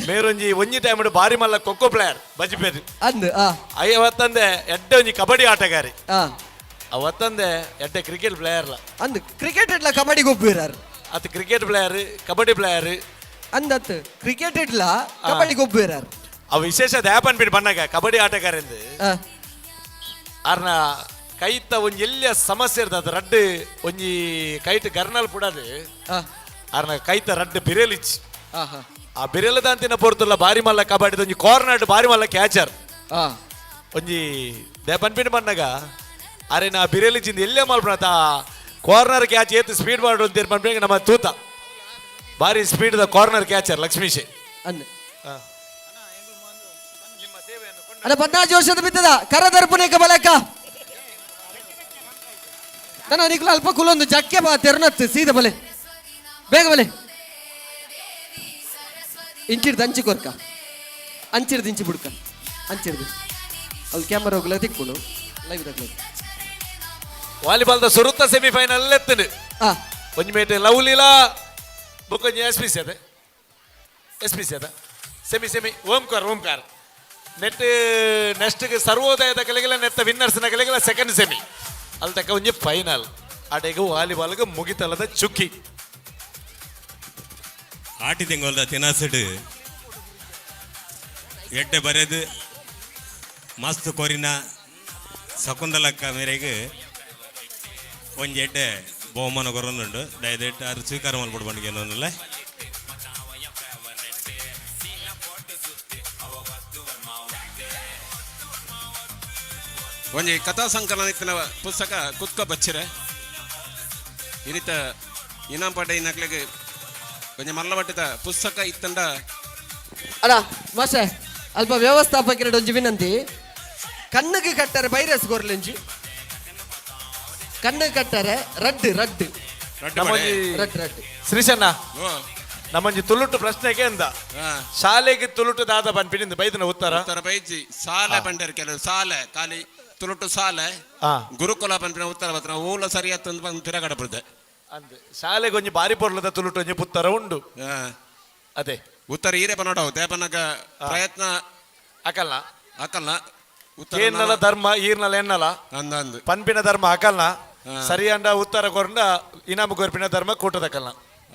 ಮೇರೊಂಜಿ ಒಂಜಿ ಟೈಮ್ ಬಾರಿ ಮಲ್ಲ ಖೋಖೋ ಪ್ಲೇಯರ್ ಬಜಿಪೇರು ಅಂದ್ ಅವತ್ತಂದೆ ಎಡ್ಡೆ ಒಂಜಿ ಕಬಡ್ಡಿ ಆಟಗಾರಿ. ಅವತ್ತಂದೆ ಎಡ್ಡೆ ಕ್ರಿಕೆಟ್ ಪ್ಲೇಯರ್ಲ. ಅಂದ್ ಕ್ರಿಕೆಟ್ ಇಡ್ಲ ಕಬಡ್ಡಿ ಗೊಬ್ಬಿರಾರ್. ಅತ್ ಕ್ರಿಕೆಟ್ ಪ್ಲೇಯರ್ ಕಬಡ್ಡಿ ಪ್ಲೇಯರ್. ಅಂದತ್ ಕ್ರಿಕೆಟ್ ಇಡ್ಲ ಕಬಡ್ಡಿ ಗೊಬ್ಬಿರಾರ್. ಅವು ವಿಶೇಷ ದ್ಯಾಪ್ ಅನ್ಬಿಟ್ಟು ಬಣ್ಣಗ ಕಬಡ್ಡಿ ಆಟಗಾರಿಂದ ಆರ್ನ ಕೈತ ಒಂಜಿ ಎಲ್ಲಿಯ ಸಮಸ್ಯೆ ಇರ್ತದೆ ಅದು ರಡ್ಡು ಒಂಜಿ ಕೈಟ್ ಗರ್ನಲ್ ಪುಡದು ಆರ್ನ ಕೈತ ರಡ್ಡು ಬಿರೆಲಿಚ್ಚಿ ಆ ಬಿರೆಲದಂತಿನ ಪೊರ್ತುಲ್ಲ ಬಾರಿ ಮಲ್ಲ ಕಬಡ್ಡಿ ಒಂಜಿ ಕಾರ್ನರ್ ಬಾರಿ ಮಲ್ಲ ಕ್ಯಾಚರ್ ಒಂಜಿ ದೇಪನ್ಪಿನ ಬಣ್ಣಗ ಅರೆ ನಾ ಬಿರೆಲಿಚ್ಚಿಂದ ಎಲ್ಲೇ ಮಲ್ಪಣ ಕಾರ್ನರ್ ಕ್ಯಾಚ್ ಏತ್ ಸ್ಪೀಡ್ ಮಾಡು ಅಂತ ಪನ್ಪಿನ ನಮ್ಮ ತೂತ ಬಾರಿ ಸ್ಪೀಡ್ the corner catcher ಲಕ್ಷ್ಮೀಶೆ. ಅಂದ್ ಅಲ್ಲ 14 ವರ್ಷದ ಬಿದ್ದದ ಕರ ದರ್ಪಣೆಕ ಬಲಕ ನನ್ನ ನಿಕ್ಲು ಅಲ್ಪ ಕುಲೊಂದು ಜಕ್ಕೆ ಬಾ ತೆರನತ್ತು ಸೀದ ಬಲೆ ಬೇಗ ಬಲೆ ಇಂಚಿಡ್ದು ಅಂಚಿ ಕೊರ್ಕ ಅಂಚಿಡ್ದು ಇಂಚಿ ಬುಡ್ಕ ಅಂಚಿಡ್ದು ಅಲ್ಲಿ ಕ್ಯಾಮರಾ ಹೋಗ್ಲ ತಿಕ್ಕೊಂಡು ಲೈವ್ ತಗ್ಲ. ವಾಲಿಬಾಲ್ the ಸುರುತ್ತ ಸೆಮಿಫೈನಲ್ ಎತ್ತನು ಒಂಜಿ ಮೇಟೆ ಲವ್ಲಿಲಾ ಬೊಕ್ಕೊಂಜಿ ಎಸ್ ಪಿ ಸಿ ಅದ ಎಸ್ ಪಿ ಸಿ ಅದ semi semi Omkar Omkar net next ಸರ್ವೋದಯದ ಕಲೆಗೆಲ್ಲ ನೆತ್ತ ವಿನ್ನರ್ಸ್ನ ಕಲೆಗೆಲ್ಲ ಸೆಕೆಂಡ್ ಸೆಮಿ ಅಲ್ಲಿ ತಕ್ಕ ಒಂಜಿ ಫೈನಲ್ ಆಟೆಗೆ ವಾಲಿಬಾಲ್ಗೆ ಮುಗಿತಲದ ಚುಕ್ಕಿ. ಆಟಿ ತಿಂಗೊಲ್ದ ತಿನಸಡು ಎಡ್ಡೆ ಬರೆದು ಮಸ್ತ್ ಕೊರಿನ ಶಕುಂತಲಕ್ಕ ಮೇರೆಗೆ ಒಂಜಿ ಎಡ್ಡೆ ಬಹುಮಾನ ಕೊರೊಂದುಂಡು. ದಯದಿಟ್ಟು ಅದು ಸ್ವೀಕಾರ ಮಲ್ಪೊಡು ಪಂಡಿಗೆ ಏನೊಂದುಲ್ಲೆ. ಒಂಜಿ ಕಥಾ ಸಂಕಲನ ಇತ್ತಿನ ಪುಸ್ತಕ ಕುತ್ಕ ಬಚ್ಚಿರೆ ಇನಿತ ಇನಾಂಪಾಟ ಇನ್ನಕ್ಲೆಗ್ ಒಂಜಿ ಮಲ್ಲಮಟ್ಟದ ಪುಸ್ತಕ ಇತ್ತಂಡ. ಅಲ್ಲ ಮಾಸ್ಟರ್ ಅಲ್ಪ ವ್ಯವಸ್ಥಾಪಕರ ಒಂಜಿ ವಿನಂತಿ, ಕಣ್ಣಿಗೆ ಕಟ್ಟರೆ ಬೈರಸ್ ಕೊರ್ಲಿಂಜಿ ಕಣ್ಣಿಗೆ ಕಟ್ಟರೆ ರಡ್ಡು ರಡ್ಡು ನಮ್ಮೊಂಜಿ ರಡ್ಡು ರಡ್ಡು. ಶ್ರೀಶಣ್ಣ ನಮ್ಮೊಂಜಿ ತುಳುಟು ಪ್ರಶ್ನೆಗೆ ಅಂದ ಶಾಲೆಗೆ ತುಳುಟು ದಾದ ಪನ್ಪಿನಿಂದ ಬೈದನ ಉತ್ತರ ಉತ್ತರ ಬೈಜಿ ಸಾಲೆ ಪಂಡರ್ ಕೆಲವು ಸಾಲೆ ಖಾಲಿ ತುಳುಟು ಸಾಲೆ ಗುರುಕುಲ ಪನ್ಪಿನ ಉತ್ತರ ಪತ್ರ ಊಲ ಸರಿಯಾದ ಬಂದು ತಿರಗಡ ಬರ್ತದೆ. ಅಂದ್ ಶಾಲೆಗೆ ಒಂಜಿ ಬಾರಿ ಪೊರ್ಲದ ತುಳುಟು ಒಂಜಿ ಪುತ್ತರ ಉಂಡು. ಅದೇ ಉತ್ತರ ಈರೆ ಪನೋಡವು ದೇಪನಗ ಪ್ರಯತ್ನ ಅಕಲ್ನ ಅಕಲ್ನ ಉತ್ತರ ಏನ್ನಲ ಧರ್ಮ ಈರ್ನಲ ಎನ್ನಲ ಅಂದ ಅಂದ್ ಪನ್ಪಿನ ಧರ್ಮ ಅಕಲ್ನ ಸರಿಯಂಡ ಉತ್ತರ ಕೊರಂಡ ಇನಾಮ ಕೊರ್ಪಿನ ಧರ್ಮ ಕೂಟದಕಲ್ನ.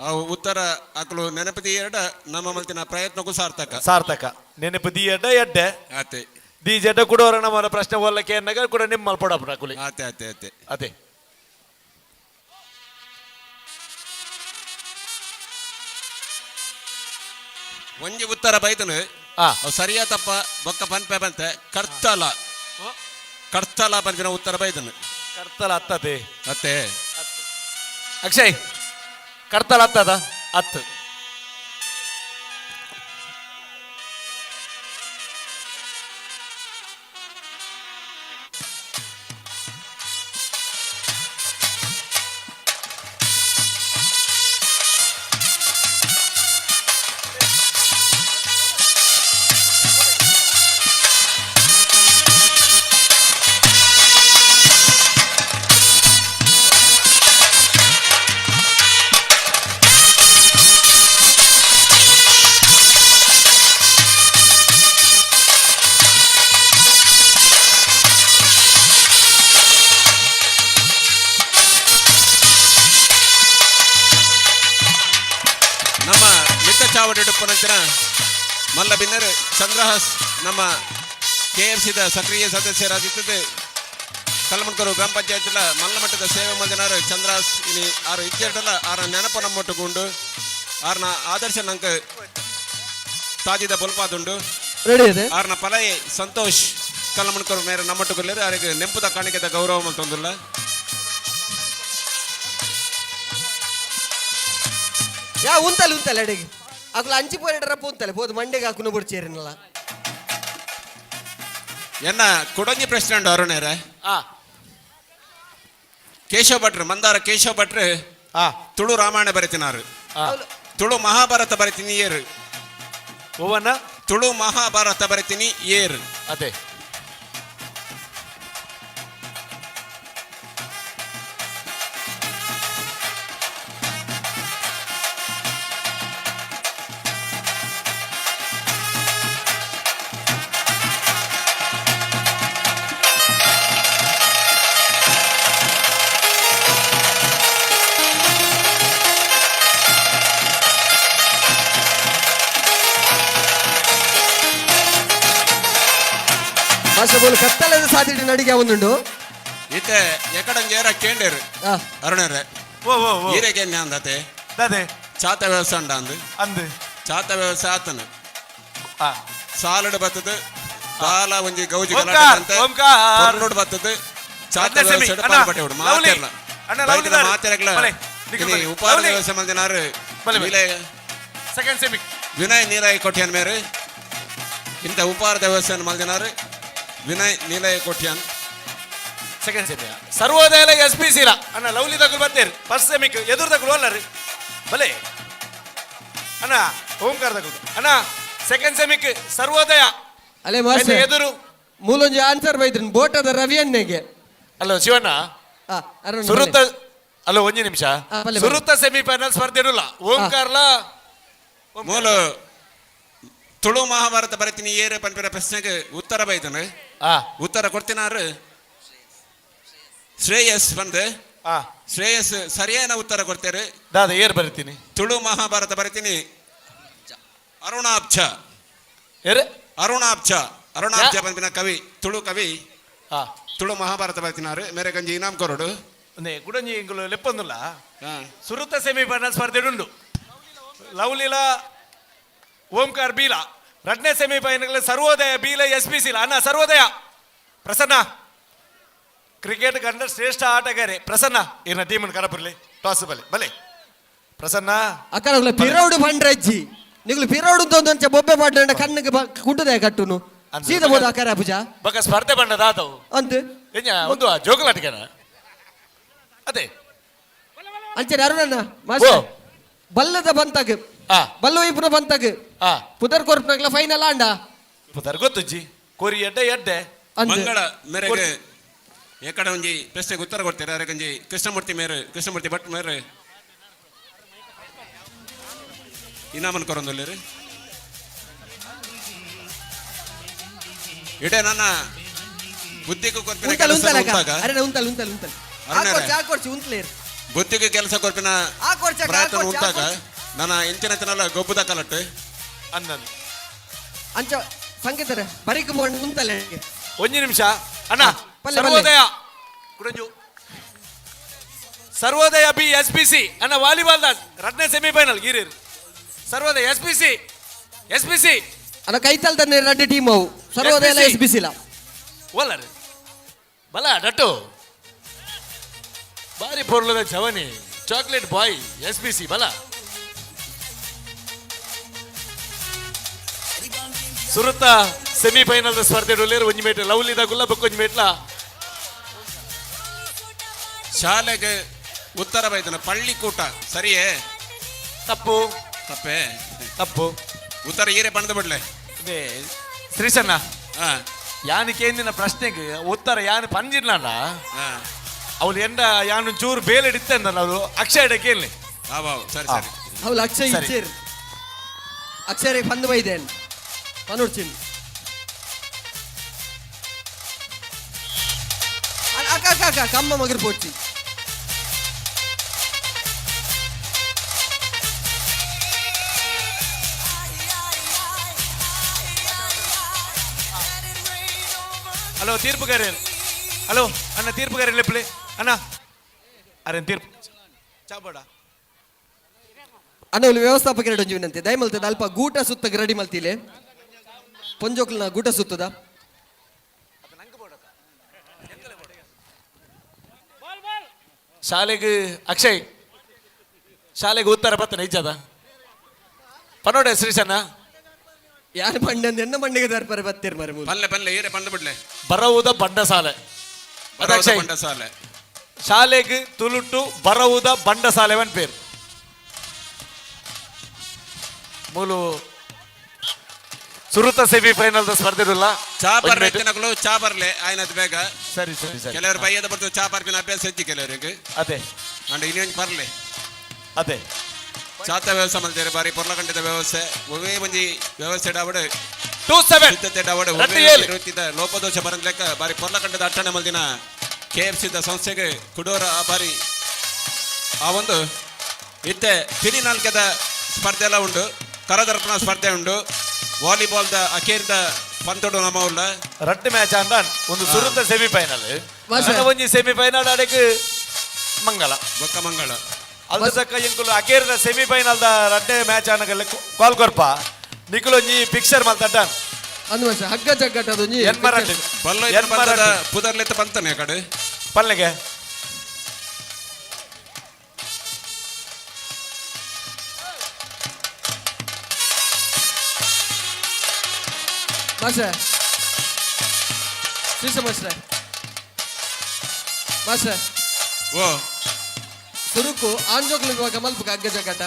ಅವು ಉತ್ತರ ಅಕಲು ನೆನಪು ಎರಡ ನಮ್ಮ ಮಲ್ತಿನ ಪ್ರಯತ್ನಕ್ಕೂ ಸಾರ್ಥಕ ಸಾರ್ಥಕ ನೆನಪು the ಎಡ್ಡ ಎಡ್ಡೆ ಆತೆ the ಜಡ್ಡ ಕುಡೋರ ನಮ್ಮ ಪ್ರಶ್ನೆ ಓಲಕ್ಕೆ ಎನ್ನಗ ಕೂಡ ನಿಮ್ಮ ಪೊಡಪುನ ಕುಲಿ ಆತೆ ಆತೆ ಆತೆ ಅದೇ. ಒಂಜಿ ಉತ್ತರ ಬೈತನು ಅವು ಸರಿಯಾ ತಪ್ಪ ಬೊಕ್ಕ ಪನ್ಪೆ ಬಂತೆ ಕರ್ತಲ ಕರ್ತಲ ಪನ್ಪಿನ ಉತ್ತರ ಬೈತನು. ಕರ್ತಲ ಅತ್ತದೆ ಅತ್ತೆ ಅಕ್ಷಯ್ ಕರ್ತಲ ಅತ್ತದ ಅತ್ತು. ನಮ್ಮ ಮಿತ್ತ ಚಾವಡಿ ನಂತರ ಮಲ್ಲ ಬಿನ್ನರ್ ಚಂದ್ರಹಾಸ್ ನಮ್ಮ ಕೆ ಎಫ್ ಸಿದ ಸಕ್ರಿಯ ಸದಸ್ಯರಾಗಿದ್ದದ್ದು ಕಲ್ಲಮಣ್ಕರು ಗ್ರಾಮ ಪಂಚಾಯತ್ಲ ಮಲ್ಲ ಮಟ್ಟದ ಸೇವೆ ಮಲ್ದಿನಾರು ಚಂದ್ರಹಾಸ್ ಇನಿ ಆರು ಇಜ್ಜೆರಡಲ ಆರ ನೆನಪು ನಮ್ಮೊಟ್ಟುಗುಂಡು ಆರ್ನ ಆದರ್ಶ ನಂಕ ತಾಜಿದ ಬೊಲ್ಪಾದುಂಡು. ರೆಡಿ ಇದೆ. ಆರ್ನ ಪಲಯೆ ಸಂತೋಷ್ ಕಲ್ಲಮಣ್ಕರು ಮೇರೆ ನಮ್ಮೊಟ್ಟುಗುಲ್ಲೇರು ಆರಿಗೆ ನೆಂಪುದ ಕಾಣಿಕೆದ ಗೌರವ ಮಲ್ತೊಂದುಲ್ಲ. ಯಾ ಉಂತಲೆ ಉಂತಲೆ ಅಡಿಗೆ ಅಕ್ಲು ಅಂಚಿ ಪೋರಪ್ಪ ಉಂತಲೆ ಪೋದು ಮಂಡೆಗೆ ಹಾಕುನ ಬುಡ್ಚೇರಿನಲ್ಲ. ಎನ್ನ ಕುಡೊಂಜಿ ಪ್ರಶ್ನೆ ಉಂಡು ಅರುಣೇರೆ. ಕೇಶವ ಭಟ್ರು ಮಂದಾರ ಕೇಶವ ಭಟ್ರು ತುಳು ರಾಮಾಯಣ ಬರೆತಿನಾರು, ತುಳು ಮಹಾಭಾರತ ಬರೆತೀನಿ ಏರು. ಓವನ್ನ ತುಳು ಮಹಾಭಾರತ ಬರೆತೀನಿ ಏರು. ಅದೇ ಮಾಸ್ಟರ್ ಕತ್ತಲದ ಸಾಧಿಟ್ಟು ನಡಿಗೆ ಒಂದುಂಡು ಇತ್ತೆ ಎಕಡಂಜೇರ ಕೇಂಡೇರು ಅರುಣರೇ ಓ ಓ ಓ ಈರೆಗೆ ಅಂದತೆ ದಾದೆ ಚಾತ ವ್ಯವಸ್ಥೆ ಉಂಡ ಅಂದು ಅಂದು ಚಾತ ವ್ಯವಸ್ಥೆ ಆತನು ಸಾಲಡ್ ಬತ್ತದ ದಾಲ ಒಂಜಿ ಗೌಜಿ ಓಂಕಾರ್, ಓಂಕಾರ್. ನೋಡ್ ಬತ್ತದ ಚಾತ ಅಣ್ಣ ಸೆಮಿ, ವ್ಯವಸ್ಥೆ ಅಣ್ಣ, ಪಾಲ್ಪಟ್ಟೆ ಉಂಡು ಲವ್ಲಿ. ಮಾತೆರ್ಲ ಅಣ್ಣ, ಲವ್ಲಿ ಬೈದಿನ ದಾರ್. ಮಾತೆರ್ಲ ಬಲೆ, ನಿಖಿಲ್ ಬಲೆ. ಉಪಾರ ಲವ್ಲಿ. ವ್ಯವಸ್ಥೆ ಮಲ್ದಿನಾರು ಬಲೆ, ಬಲೆ. ನೀಲಯ ಸೆಕೆಂಡ್ ಸೆಮಿ ವಿನಯ್ ನೀಲಯ ಕೊಟ್ಯಾನ್ ಮೇರು ಇಂಥ ಉಪಾರ ದೇವಸ್ಥಾನ ಮಲ್ದಿನಾರು ವಿನಯ್ ನೀಲಯ ಕೊಟ್ಯಾನ್ ಸೆಕೆಂಡ್ ಸೆಮಿ ಸರ್ವೋದಯ ಎಸ್ ಪಿ ಸಿಲ ಅಣ್ಣ ಲವ್ಲಿ ತಗುಲ್ ಬರ್ತೇರು ಫಸ್ಟ್ ಸೆಮಿಕ್ ಎದುರು ತಗುಲ್ ಅಲ್ಲ ರೀ ಬಲೆ ಅಣ್ಣ ಓಂಕಾರ ತಗುಲ್ ಅಣ್ಣ ಸೆಕೆಂಡ್ ಸೆಮಿಕ್ ಸರ್ವೋದಯ ಅಲ್ಲೇ ಮಾಸ್ಟರ್ ಆಯ್ತಾ, ಎದುರು ಮೂಲೊಂಜಿ ಆನ್ಸರ್ ಬೈದ್ರಿ ಬೋಟದ ರವಿ ಅನ್ನೆಗೆ ಅಲ್ಲೋ ಶಿವಣ್ಣ ಅರುಣ್ ಸುರುತ್ತ ಅಲ್ಲೋ ಒಂಜಿ ನಿಮಿಷ ಬಲೆ, ಬಲೆ. ಸುರುತ್ತ ಸೆಮಿಫೈನಲ್ ಸ್ಪರ್ಧೆ ಇರಲ್ಲ ಓಂಕಾರ್ಲ ಮೂಲ ತುಳು ಮಹಾಭಾರತ ಬರತೀನಿ ಏರು ಪನ್ಪಿನ ಪ್ರಶ್ನೆಗೆ ಉತ್ತರ ಬೈದನು ಉತ್ತರ ಕೊಡ್ತಿನಾರು ಶ್ರೇಯಸ್ ಬಂದು ಶ್ರೇಯಸ್ ಸರಿಯಾದ ಉತ್ತರ ಕೊಡ್ತೇವೆ ದಾದ ಏರ್ ಬರಿತೀನಿ ತುಳು ಮಹಾಭಾರತ ಬರಿತೀನಿ ಅರುಣಾಬ್ಜ ಏರು ಅರುಣಾಬ್ಜ ಅರುಣಾಬ್ಜ ಬಂದಿನ ಕವಿ ತುಳು ಕವಿ ತುಳು ಮಹಾಭಾರತ ಬರಿತಿನಾರು ಮೇರೆ ಗಂಜಿ ಇನಾಮ್ ಕೊರಡು ಒಂದೇ ಕುಡಂಜಿ ಇಂಗುಲು ಲೆಪ್ಪೊಂದುಲ್ಲ ಸುರುತ್ತ ಸೆಮಿಫೈನಲ್ ಸ್ಪರ್ಧೆ ಉಂಡು ಲವ್ಲಿಲ ಓಂಕಾರ್ ಬೀಲ ರಡ್ನೇ ಸೆಮಿಫೈನಲ್ ಸರ್ವೋದಯ ಬೀಲ ಎಸ್ ಪಿ ಸಿಲ ಅಣ್ಣ ಸರ್ವೋದಯ ಪ್ರಸನ್ನ ಕ್ರಿಕೆಟ್ ಕಂಡ ಶ್ರೇಷ್ಠ ಆಟಗಾರೆ ಪ್ರಸನ್ನ ಇನ್ನ ಟೀಮ್ ಕರಪುರ್ಲಿ ಟಾಸ್ ಬಲೆ ಬಲೆ ಪ್ರಸನ್ನ ಅಕ್ಕನಗುಲ ಪಿರೌಡು ಬಂಡ್ರಜ್ಜಿ ನಿಗುಲು ಪಿರೌಡು ಅಂತ ಒಂಚ ಬೊಬ್ಬೆ ಪಾಡ್ಲಂಡ ಕಣ್ಣಿಗೆ ಕುಟ್ಟುದೆ ಕಟ್ಟುನು ಸೀದಾ ಬೋದ ಅಕ್ಕರ ಪೂಜಾ ಬಕ ಸ್ಪರ್ಧೆ ಬಂಡದ ಆತವು ಅಂತು ಎಂಜ ಒಂದು ಜೋಕಲಾಟಿಕನ ಅದೇ ಅಂಚನೆ ಅರುಣಣ್ಣ ಮಾಸ್ಟರ್ ಬಲ್ಲದ ಬಂತಾಗ ಬಲ್ಲ ಇಪ್ಪುನ ಬಂತಾಗ ಪುದರ್ ಕೊರ್ಪುನಗ್ಲ ಫೈನಲ್ ಆಂಡ ಪುದರ್ ಗೊತ್ತುಜ್ಜಿ ಕೋರಿ ಎಡ್ಡೆ ಎಡ್ಡೆ ಮಂಗಳ ಮೇರೆಗೆ ಎಕಡೆ ಒಂಜಿ ಪ್ರಶ್ನೆಗೆ ಉತ್ತರ ಕೊಡ್ತೀರಾ ಅರೆಗೊಂಜಿ ಕೃಷ್ಣಮೂರ್ತಿ ಮೇರು ಕೃಷ್ಣಮೂರ್ತಿ ಭಟ್ ಮೇರು ಇನಾಮನ್ ಕೊರೊಂದುಲ್ಲೇರು ಇಡೇ ನನ್ನ ಬುದ್ಧಿಗೂ ಕೊರ್ಪಿನ ಉಂತಲ್ ಕೆಲಸ ಉಂತಲ್ ಅಕ್ಕ ಉಂತಾಗ ಅರೆ ಉಂತಲ್ ಉಂತಲ್ ಉಂತಲ್ ಅರುಣರೇ. ಆಕೊರ್ಚಿ ಆಕೊರ್ಚಿ ಉಂತಲೇರು ಬುದ್ಧಿಗೆ ಕೆಲಸ ಕೊರ್ಪಿನ ಆಕೊರ್ಚಿ ಅಕ್ಕ, ಪ್ರಯತ್ನ ಆಕೊರ್ಚಿ, ಉಂತಾಗ ಆಕೊರ್ಚಿ. ನನ್ನ ಇಂಚಿನ ತಿನ್ನಲ್ಲ ಗೊಬ್ಬುದ ಕಲಟ್ಟು ಅಂದನ್ ಅಂಚ ಸಂಗೀತರ ಬರಿಕ್ ಬೋಂಡ್ ಉಂತಲ್ ಒಂಜಿ ನಿಮಿಷ ಅಣ್ಣ ಪಲ್ಲೆ, ಪಲ್ಲೆ. ಸರ್ವೋದಯ ಕುಡಂಜು Sarvodaya B S P C ಅಣ್ಣ ವಾಲಿಬಾಲ್ ದಾಸ್ ರಡ್ನೇ ಸೆಮಿಫೈನಲ್ ಗಿರೀರ್ Sarvodaya S P C S P C ಅಲ್ಲ ಕೈತಲ್ ತನ್ನೆ ರಡ್ಡು ಟೀಮ್ ಅವು ಸರ್ವೋದಯ SBC. S ಬಿಸಿಲ ಓಲರ್ ಬಲ ಡಟ್ಟು ಬಾರಿ ಪೊರ್ಲದ ಜವನಿ chocolate boy S P C ಬಲ ಸುರುತ್ತ ಸೆಮಿಫೈನಲ್ ಸ್ಪರ್ಧೆ ಡೊಲ್ಲೇರು ಒಂಜಿ ಮೇಟ್ಲ ಲವ್ಲಿ ದಗುಲ್ಲ ಬೊಕ್ಕೊಂಜಿ ಮೇಟ್ಲ ಶಾಲೆಗೆ ಉತ್ತರ ಬೈದನ ಪಳ್ಳಿಕೂಟ ಸರಿಯೇ ತಪ್ಪು ತಪ್ಪೇ ತಪ್ಪು ಉತ್ತರ ಈರೆ ಬಂದು ಬಿಡ್ಲೆ ಅದೇ ಶ್ರೀಸಣ್ಣ ಹಾ ಯಾನ್ ಕೇಂದಿನ ಪ್ರಶ್ನೆಗೆ ಉತ್ತರ ಯಾನ್ ಪಂಜಿರ್ಲಣ್ಣ ಹಾ ಅವಳು ಎಂಡ ಯಾನು ಚೂರು ಬೇಲೆ ಇತ್ತಂದಲ್ಲ ಅವಳು ಅಕ್ಷಯ ಕೇಳಲಿ ಆವಾವ್ ಸರಿ ಸರಿ ಅವಳು ಅಕ್ಷಯ್ ಸರಿ. ಇಚ್ಚೇರ್ ಅಕ್ಷಯ್ ಪಂದು ಬೈದೇನ್ ಪನುರ್ಚಿನ್ ಅಕ್ಕ ಅಕ್ಕ ಅಕ್ಕ ಕಮ್ಮ ಮಗರ್ ಪೋಚಿ ಹಲೋ ತೀರ್ಪುಗಾರ ಹಲೋ ಅಣ್ಣ ತೀರ್ಪುಗಾರ ಲೆಪ್ಪಲೆ ಅಣ್ಣ ಅರೆ ತೀರ್ಪು ಚಾಬೋಡ ಅಣ್ಣ ಇಲ್ಲಿ ವ್ಯವಸ್ಥಾಪಕ ಎರಡು ವಿನಂತಿ ದಯಮಲ್ತದ ಅಲ್ಪ ಗೂಟ ಸುತ್ತ ರೆಡಿ ಮಲ್ತಿಲೆ ಪೊಂಜೋಕ್ಲನ ಗೂಟ ಸುತ್ತದ ಶಾಲೆಗೆ ಅಕ್ಷಯ್ ಶಾಲೆಗೆ ಉತ್ತರ ಬತ್ತನ ಇಜ್ಜದ ಪನೋಡೆ ಶ್ರೀಶಣ್ಣ ಯಾರು ಬಂಡೆ ಎನ್ನ ಮಂಡಿಗೆ ದರ್ಪರೆ ಬತ್ತೀರ್ ಮರೆ ಮೂಲು. ಪಲ್ಲೆ ಪಲ್ಲೆ ಈರೆ ಬಂದು ಬಿಡ್ಲೆ ಬರವುದ ಬಂಡಸಾಲೆ ಅದು ಬರವುದ ಅಕ್ಷಯ್ ಬಂಡಸಾಲೆ ಶಾಲೆಗೆ ತುಳುಟು ಬರವುದ ಬಂಡಸಾಲೆ ಒನ್ ಪೇರು ಮೂಲು ಸುರುತ ಸೆಮಿಫೈನಲ್ ಸ್ಪರ್ಧೆ ಇರಲ್ಲ ಚಾ ಬರ್ಲೆ ತಿನ್ನಕಲು ಚಾ ಬರ್ಲೆ ಆಯ್ನದ್ ಬೇಗ ಸರಿ ಸರಿ ಸರಿ ಕೆಲವರು ಬೈಯದ ಬರ್ತದೆ ಚಾ ಬರ್ಪಿನ ಅಭ್ಯಾಸ ಹೆಚ್ಚು ಕೆಲವರಿಗೆ ಅದೇ ಅಂಡ್ ಇನ್ನೊಂದು ಬರ್ಲೆ ಅದೇ ಚಾತ ವ್ಯವಸ್ಥೆ ಮಲ್ತೇರೆ ಬಾರಿ ಪೊರ್ಲಗಂಟದ ವ್ಯವಸ್ಥೆ ಒವೇ ಒಂಜಿ ವ್ಯವಸ್ಥೆ ಡಾವಡ್ 2-7 ಸಿದ್ಧತೆ ಡಾವಡ್ ರಟ್ಟು ಏಳು. ಇರುತ್ತಿದ್ದ ಲೋಪದೋಷ ಬರಂದ್ ಲೆಕ್ಕ ಬಾರಿ ಪೊರ್ಲಗಂಟದ ಅಟ್ಟಣೆ ಮಲ್ದಿನ ಕೆ ಎಫ್ ಸಿದ ಸಂಸ್ಥೆಗೆ ಕುಡೋರ ಆ ಬಾರಿ ಆ ಒಂದು ಇತ್ತೆ ಪಿರಿನಾಲ್ಕದ ಸ್ಪರ್ಧೆ ಎಲ್ಲ ಉಂಟು ಕರದರ್ಪಣ ಸ್ಪರ್ಧೆ ಉಂಟು ವಾಲಿಬಾಲ್ದ ಅಖೇರ್ದ ಪಂತೊಡು ನಮ್ಮ ಉಲ್ಲ ರಡ್ಡ್ ಮ್ಯಾಚ್ ಅಂದಾನ್ ಒಂದು ಸುರುತ ಸೆಮಿಫೈನಲ್, ಒಂಜಿ ಸೆಮಿಫೈನಲ್ ಅಡೆಕ್ ಮಂಗಳ ಬೊಕ್ಕ ಮಂಗಳ ಅಲ್ದ ತಕ್ಕ ಎಂಕುಲು ಅಕೇರಿದ ಸೆಮಿಫೈನಲ್ ದ ರಡ್ಡೆ ಮ್ಯಾಚ್ ಆನಗಲ್ಲ ಕಾಲ್ ಕೊರ್ಪ ನಿಕುಲೊಂಜಿ ಪಿಕ್ಚರ್ ಮಲ್ತಡ್ಡ ಅಂದು ಹಗ್ಗ ಜಗ್ಗಟ್ಟದೊಂಜಿ ಬಲ್ಲ ಪುದರ್ಲೆತ್ತ ಪಂತನೆ ಕಡೆ ಪಲ್ಲೆಗೆ ಮಾಸ್ಟ್ರೆ ಶ್ರೀಶ ಮಾಸ್ಟ್ರೆ ಮಾಸ್ಟ್ರೆ ಓ ಸುರುಕು ಆಂಜೋಕ್ಲು ಇವಾಗ ಮಲ್ಪುಗ ಹಗ್ಗ ಜಗ್ಗಟ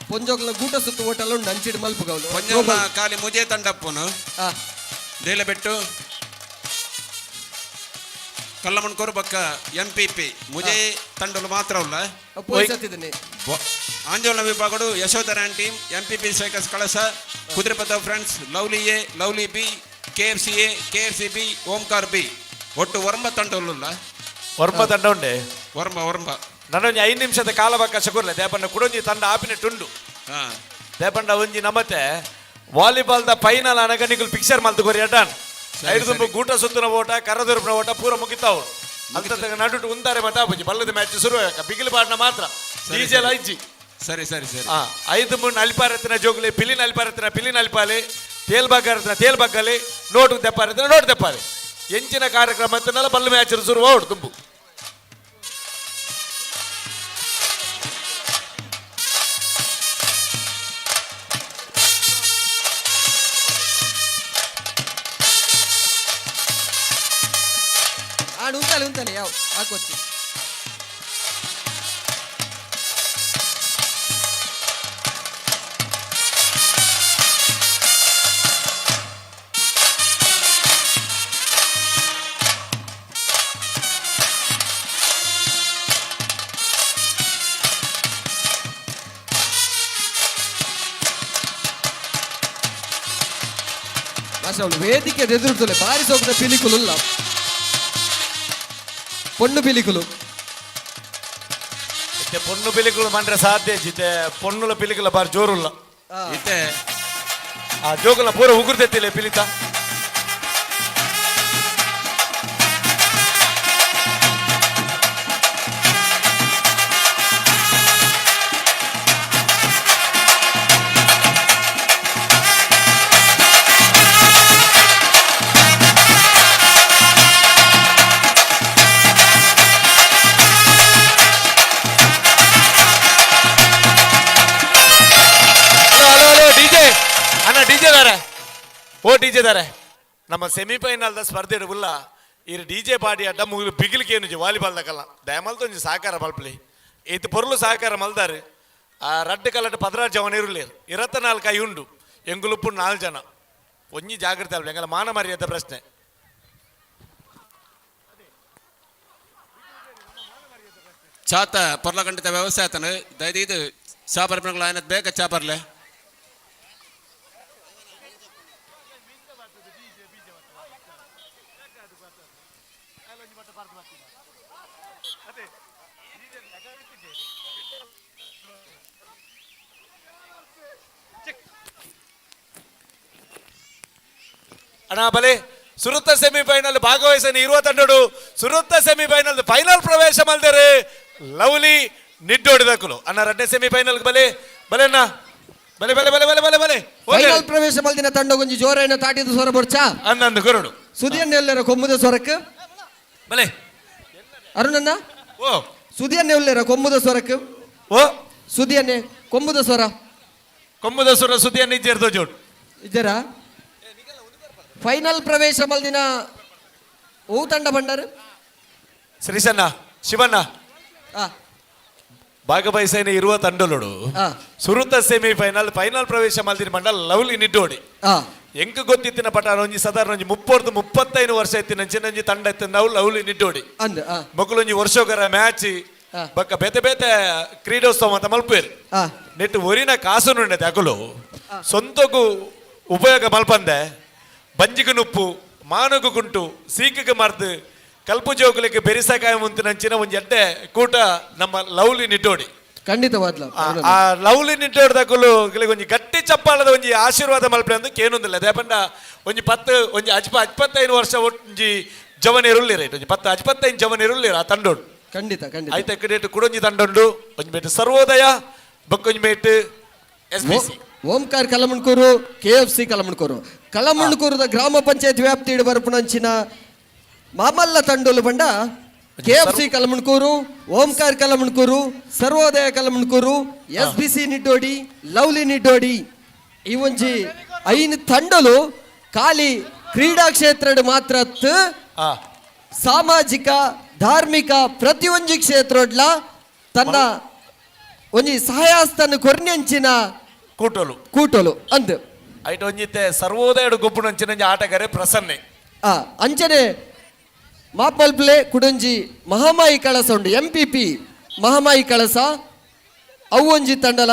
ಪೊಂಜೋಕ್ಲ ಗೂಟ ಸುತ್ತು ಹೋಟೆಲ್ ಉಂಡು ಅಂಚಿಡ್ ಮಲ್ಪುಗ ಪೊಂಜೋಕ್ಲ ಖಾಲಿ ಮುಜೆ ತಂಡಪ್ಪನು ದೇಲಬೆಟ್ಟು ಕಲ್ಲಮಣ್ಕೂರು ಬಕ್ಕ M P P ಮುಜೆ ತಂಡಲು ಮಾತ್ರ ಉಲ್ಲ ಆಂಜೋಲನ ವಿಭಾಗಡು Yashodharan team M P P cycles Kalasa Kudirepadavu friends lovely A lovely B K F C A K F C B Omkar B ಒಟ್ಟು ಒರಂಬ ತಂಡಲುಲ್ಲ ಒರ್ಂಬ ತಂಡ ಉಂಡೆ ಒರಂಬ ಒರಂಬ ನನೊಂಜಿ 5 ನಿಮಿಷದ ಕಾಲವಕಾಶ ಕೊರ್ಲೆ ದೇಪಂಡ ಕುಡೊಂಜಿ ತಂಡ ಆಪಿನ ಟುಂಡು ದೇಪಂಡ ಒಂಜಿ ನಮತೆ ವಾಲಿಬಾಲ್ the final ಅನಗ ನಿಕುಲು ಪಿಕ್ಚರ್ ಮಲ್ತು ಕೊರಿ ಅಡ್ಡಾನ್ ಐದು ತುಂಬ ಗೂಟ ಸುತ್ತಿನ ಓಟ ಕರದೊರುಪಿನ ಓಟ ಪೂರ ಮುಗಿತಾವು ಅಂತ ನಡುಟು ಉಂತಾರೆ ಮತ ಆಪುಜಿ ಬಲ್ಲದ ಮ್ಯಾಚ್ ಶುರು ಬಿಗಿಲು ಪಾಡ್ನ ಮಾತ್ರ ಡೀಜೆಲ್ ಐಜಿ ಸರಿ ಸರಿ ಸರಿ ಐದು ಮೂರು ನಲಿಪಾರತ್ತಿನ ಜೋಗುಲಿ ಪಿಲಿ ನಲಿಪಾರತ್ತಿನ ಪಿಲಿ ನಲಿಪಾಲಿ ತೇಲ್ ಬಗ್ಗಾರತ್ತಿನ ತೇಲ್ ಬಗ್ಗಲಿ ನೋಟು ದೆಪ್ಪಾರತ್ತಿನ ನೋಟು ದೆಪ್ಪಾಲಿ ಎಂಚಿನ ಕಾರ್ಯಕ್ರಮ ಎತ್ತನಲ್ಲ ಬಲ್ಲ ಮ್ಯಾಚ್ ಶುರು ಓಡು ತುಂಬು ಉಂತಲೆ ಉಂತಲೆ ಯಾವ ಹಾಕೊಚ್ಚಿ ವೇದಿಕೆ ಎದುರುತ್ತಲೆ ಬಾರಿ ಸೋಕದ ಪಿಲಿಕುಲುಲ್ಲ ಪೊಣ್ಣು ಪಿಲಿಕುಲು ಇತ್ತೆ ಪೊಣ್ಣು ಪಿಲಿಕುಲು ಮಂಡ್ರೆ ಸಾಧ್ಯ ಇತ್ತೆ ಪೊಣ್ಣುಲ ಪಿಲಿಕುಲ ಬಾರಿ ಜೋರುಲ್ಲ ಇತ್ತೆ ಆ ಜೋಗುಲ ಪೂರ ಉಗುರ್ದೆತ್ತಿಲ್ಲ ಪಿಲಿತ ಓ ಡಿಜೆ ದಾರೆ ನಮ್ಮ ಸೆಮಿಫೈನಲ್ದ ಸ್ಪರ್ಧೆ ಉಲ್ಲ ಇರು ಡಿಜೆ ಪಾಡಿ ಅಡ್ಡ ಮುಗಿಲು ಬಿಗಿಲಿಕೆ ಏನು ವಾಲಿಬಾಲ್ ದಕಲ್ಲ ದಯಮಲ್ತ ಒಂಜಿ ಸಹಕಾರ ಮಲ್ಪಲಿ ಇತ್ತು ಪೊರ್ಲು ಸಹಕಾರ ಮಲ್ದಾರು ಆ ರಡ್ಡು ಕಲ್ಲಟ್ಟು 16 ಜನ ಇರುಲೇರು 24 I ಉಂಡು ಎಂಗುಲುಪ್ಪು 4 ಜನ ಒಂಜಿ ಜಾಗೃತಿ ಅಲ್ಪ ಎಂಗಲ ಮಾನ ಮರ್ಯಾದೆ ಪ್ರಶ್ನೆ ಚಾತ ಪೊರ್ಲಗಂಟಿತ ವ್ಯವಸಾಯ ಆತನು ದಯದೀದು ಚಾಪರ್ ಬೇಗ ಚಾಪರ್ಲೆ ಅಣ್ಣ ಬಲೆ ಸುರುತ್ತ ಸೆಮಿಫೈನಲ್ ಭಾಗವಹಿಸನ ಇರುವ ತಂಡಡು ಸುರುತ್ತ ಸೆಮಿಫೈನಲ್ ಫೈನಲ್ ಪ್ರವೇಶ ಮಲ್ದರೆ ಲವ್ಲಿ ನಿಡ್ಡೋಡಿದಕುಲು ಅಣ್ಣ ರಡ್ಡೆ ಸೆಮಿಫೈನಲ್ ಬಲೆ ಬಲೆ ಅಣ್ಣ ಬಲೆ ಬಲೆ ಬಲೆ ಬಲೆ ಬಲೆ ಬಲೆ ಫೈನಲ್ ಪ್ರವೇಶ ಮಲ್ದಿನ ತಂಡ ಗೊಂಜಿ ಜೋರೈನ ತಾಟಿದ ಸ್ವರ ಬೊರ್ಚ ಅನ್ನಂದು ಕೊರಡು ಸುದಿಯನ್ನ ಎಲ್ಲರ ಕೊಮ್ಮುದ ಸ್ವರಕ್ಕೆ ಬಲೆ ಅರುಣಣ್ಣ ಓ ಸುದಿಯನ್ನೇ ಉಲ್ಲೇರ ಕೊಮ್ಮುದ ಸ್ವರಕ್ಕೆ ಓ ಸುದಿಯನ್ನೇ ಕೊಮ್ಮುದ ಸ್ವರ ಕೊಮ್ಮುದ ಸ್ವರ ಸುದಿಯನ್ನ ಇಜ್ಜೇರ್ದೋ ಜೋಡ್ ಇದ್ದೀರಾ ಫೈನಲ್ ಪ್ರವೇಶ ಮಲ್ದಿನ ಓ ತಂಡ ಬಂಡಾರು ಶ್ರೀಸಣ್ಣ ಶಿವಣ್ಣ ಭಾಗವಹಿಸೇನೆ ಇರುವ ತಂಡಲುಡು ಸುರುತ ಸೆಮಿಫೈನಲ್ ಫೈನಲ್ ಪ್ರವೇಶ ಮಲ್ದಿನ ಮಂಡಲ ಲವ್ಲಿ ನಿಡ್ಡೋಡಿ ಎಂಕ್ ಗೊತ್ತಿತ್ತಿನ ಪಟ ಒಂಜಿ ಸಾಧಾರಣ ಒಂಜಿ 30-35 ವರ್ಷ ಇತ್ತಿನ ಚಿನ್ನಂಜಿ ತಂಡ ಇತ್ತಿನ ನಾವು ಲವ್ಲಿ ನಿಡ್ಡೋಡಿ ಮೊಕ್ಕಲೊಂಜಿ ವರ್ಷೋಗರ ಮ್ಯಾಚ್ ಬಕ್ಕ ಬೇತೆ ಬೇತೆ ಕ್ರೀಡೋತ್ಸವ ಅಂತ ಮಲ್ಪೇರು ನೆಟ್ಟು ಒರಿನ ಕಾಸು నుండేది ಅಕುಲು ಸೊಂತಗೂ ಉಪಯೋಗ ಮಲ್ಪಂದೆ ಬಂಜಿಗೆ ನುಪ್ಪು ಮಾನಗು ಕುಂಟು ಸೀಕಿಗೆ ಮರ್ದು ಕಲ್ಪು ಜೋಗುಲಿಗೆ ಬೆರಿಸಕಾಯ ಮುಂತಿನಂಚಿನ ಒಂಜಿ ಎಡ್ಡೆ ಕೂಟ ನಮ್ಮ ಲವ್ಲಿ ನಿಡ್ಡೋಡಿ. ಖಂಡಿತವಾದ್ಲ ಆ ಲವ್ಲಿ ನಿಟ್ಟೋಡ್ದಕುಲು ಒಂಜಿ ಗಟ್ಟಿ ಚಪ್ಪಾಳದ ಒಂಜಿ ಆಶೀರ್ವಾದ ಮಲ್ಪೆ ಅಂದು ಕೇನೊಂದಿಲ್ಲ. ದೇಪಂಡ ಒಂಜಿ 10 ಒಂಜಿ 25 ವರ್ಷ ಒಂಜಿ ಜವನಿರುಳ್ಳಿರ ಒಂಜಿ 10 25 ಜವನಿರುಳ್ಳಿರ ಆ ತಂಡೋಡು. ಖಂಡಿತ ಖಂಡಿತ. ಐತ ಕಡೆಟ್ ಕುಡೊಂಜಿ ತಂಡೊಂಡು ಒಂಜಿ ಮೇಟ್ ಸರ್ವೋದಯ ಬೊಕ್ಕೊಂಜಿ mate S B C. Omkar Kalamundkur, K F C Kalamundkur. ಕಲಮುಂಡ್ಕೂರುದ ಗ್ರಾಮ ಪಂಚಾಯತ್ ವ್ಯಾಪ್ತಿ ಬರಪುಣಂಚಿನ ಮಾಮಲ್ಲ ತಂಡೋಲು ಬಂಡ K F C Kalamundkur, Omkar Kalamundkur, Sarvodaya Kalamundkur, S B C Niddodi, lovely Niddodi. ಈ ಒಂಜಿ 5 ತಂಡಲು ಖಾಲಿ ಕ್ರೀಡಾ ಕ್ಷೇತ್ರ ಮಾತ್ರ ಸಾಮಾಜಿಕ ಧಾರ್ಮಿಕ ಪ್ರತಿಯೊಂಜಿ ಕ್ಷೇತ್ರಡ್ಲ ತನ್ನ ಒಂಜಿ ಸಹಾಯಸ್ಥನ ಕೊರ್ನೆಂಚಿನ ಕೂಟೋಲು ಕೂಟೋಲು ಅಂದ್ ಐಟ್ ಒಂಜಿತ್ತೆ ಸರ್ವೋದಯ ಗೊಬ್ಬುನಂಚಿನ ಆಟಗಾರೆ ಪ್ರಸನ್ನೆ. ಅಂಚನೆ ಮಾಪಲ್ಪ್ಲೆ ಕುಡಂಜಿ ಮಹಾಮಾಯಿ ಕಳಸ ಉಂಡು, ಎಂ ಪಿ ಪಿ ಮಹಾಮಾಯಿ ಕಳಸ ಅವು ಒಂಜಿ ತಂಡಲ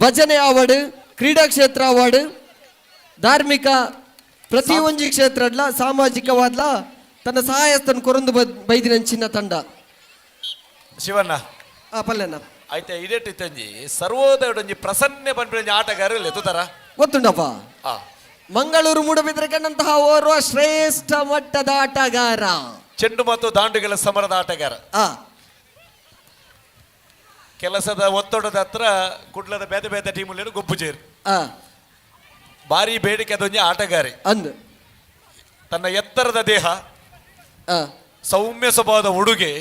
ಭಜನೆ ಅವಾರ್ಡ್, ಕ್ರೀಡಾ ಕ್ಷೇತ್ರ ಅವಾರ್ಡ್, ಧಾರ್ಮಿಕ ಪ್ರತಿಯೊಂಜಿ ಕ್ಷೇತ್ರಡ್ಲ ಸಾಮಾಜಿಕವಾದ್ಲ ತನ್ನ ಸಹಾಯಸ್ಥನ ಕೊರಂದು ಬೈದಿನಂಚಿನ ತಂಡ. ಶಿವಣ್ಣ ಪಲ್ಲೆಣ್ಣ ಐತೆ ಇದೇಟಿತ್ತಂಜಿ ಸರ್ವೋದಯ ಒಂಜಿ ಪ್ರಸನ್ನೆ ಪನ್ಪಿನಂಜಿ ಆಟಗಾರ ಎತ್ತುತ್ತಾರ ಗೊತ್ತುಂಡಪ್ಪ. ಮಂಗಳೂರು ಮೂಡಬಿದ್ರೆ ಕಂಡಂತಹ ಓರ್ವ ಶ್ರೇಷ್ಠ ಮಟ್ಟದ ಆಟಗಾರ, ಚೆಂಡು ಮತ್ತು ದಾಂಡುಗಳ ಸಮರದ ಆಟಗಾರ. ಕೆಲಸದ ಒತ್ತಡದ ಹತ್ರ ಕುಡ್ಲದ ಬೇತೆ ಬೇತೆ ಟೀಮ್ ಗೊಬ್ಬು ಚೇರು ಭಾರಿ ಬೇಡಿಕೆ ಅದೊಂಜಿ ಆಟಗಾರಿ ಅಂದ್ ತನ್ನ ಎತ್ತರದ ದೇಹ, ಸೌಮ್ಯ ಸ್ವಭಾವದ ಉಡುಗೆ,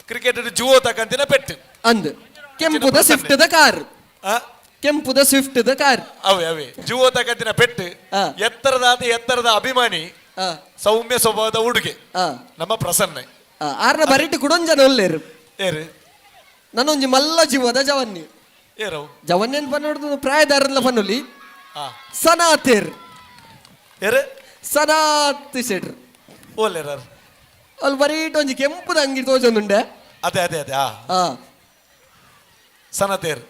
ಕ್ರಿಕೆಟ್ ಜುವೋ ತಕ್ಕಂತಿನ ಪೆಟ್ಟು ಅಂದ್ ಕೆಂಪುದ ಸ್ವಿಫ್ಟ್ the car, ಕೆಂಪುದ Swift the car ಅವೇ ಅವೇ ಜುವೋ ತಕ್ಕಂತಿನ ಪೆಟ್ಟು, ಎತ್ತರದ ಎತ್ತರದ ಅಭಿಮಾನಿ, ಸೌಮ್ಯ ಸ್ವಭಾವದ ಉಡುಗೆ ನಮ್ಮ ಪ್ರಸನ್ನ. ಆರ್ನ ಬರಿಟ್ಟು ಕುಡೊಂಜನ ಒಲ್ಲೇರು ಏರು ನನ್ನೊಂಜಿ ಮಲ್ಲ ಜೀವದ ಜವನ್ನಿ ಏರವು ಜವನ್ನೇನು ಪನ್ನೊಡ್ದು ಪ್ರಾಯದಾರಲ್ಲ ಪನ್ನುಲಿ ಸನಾತೇರ್ ಏರು ಸನಾತ್ ಶೆಟ್ರ್ ಓಲೇರ ಅಲ್ಲಿ ಬರೀಟ್ ಒಂಜಿ ಕೆಂಪುದ ಅಂಗಿ ತೋಜೊಂದುಂಡೆ. ಅದೇ ಅದೇ ಅದೇ ಸನತೇರ್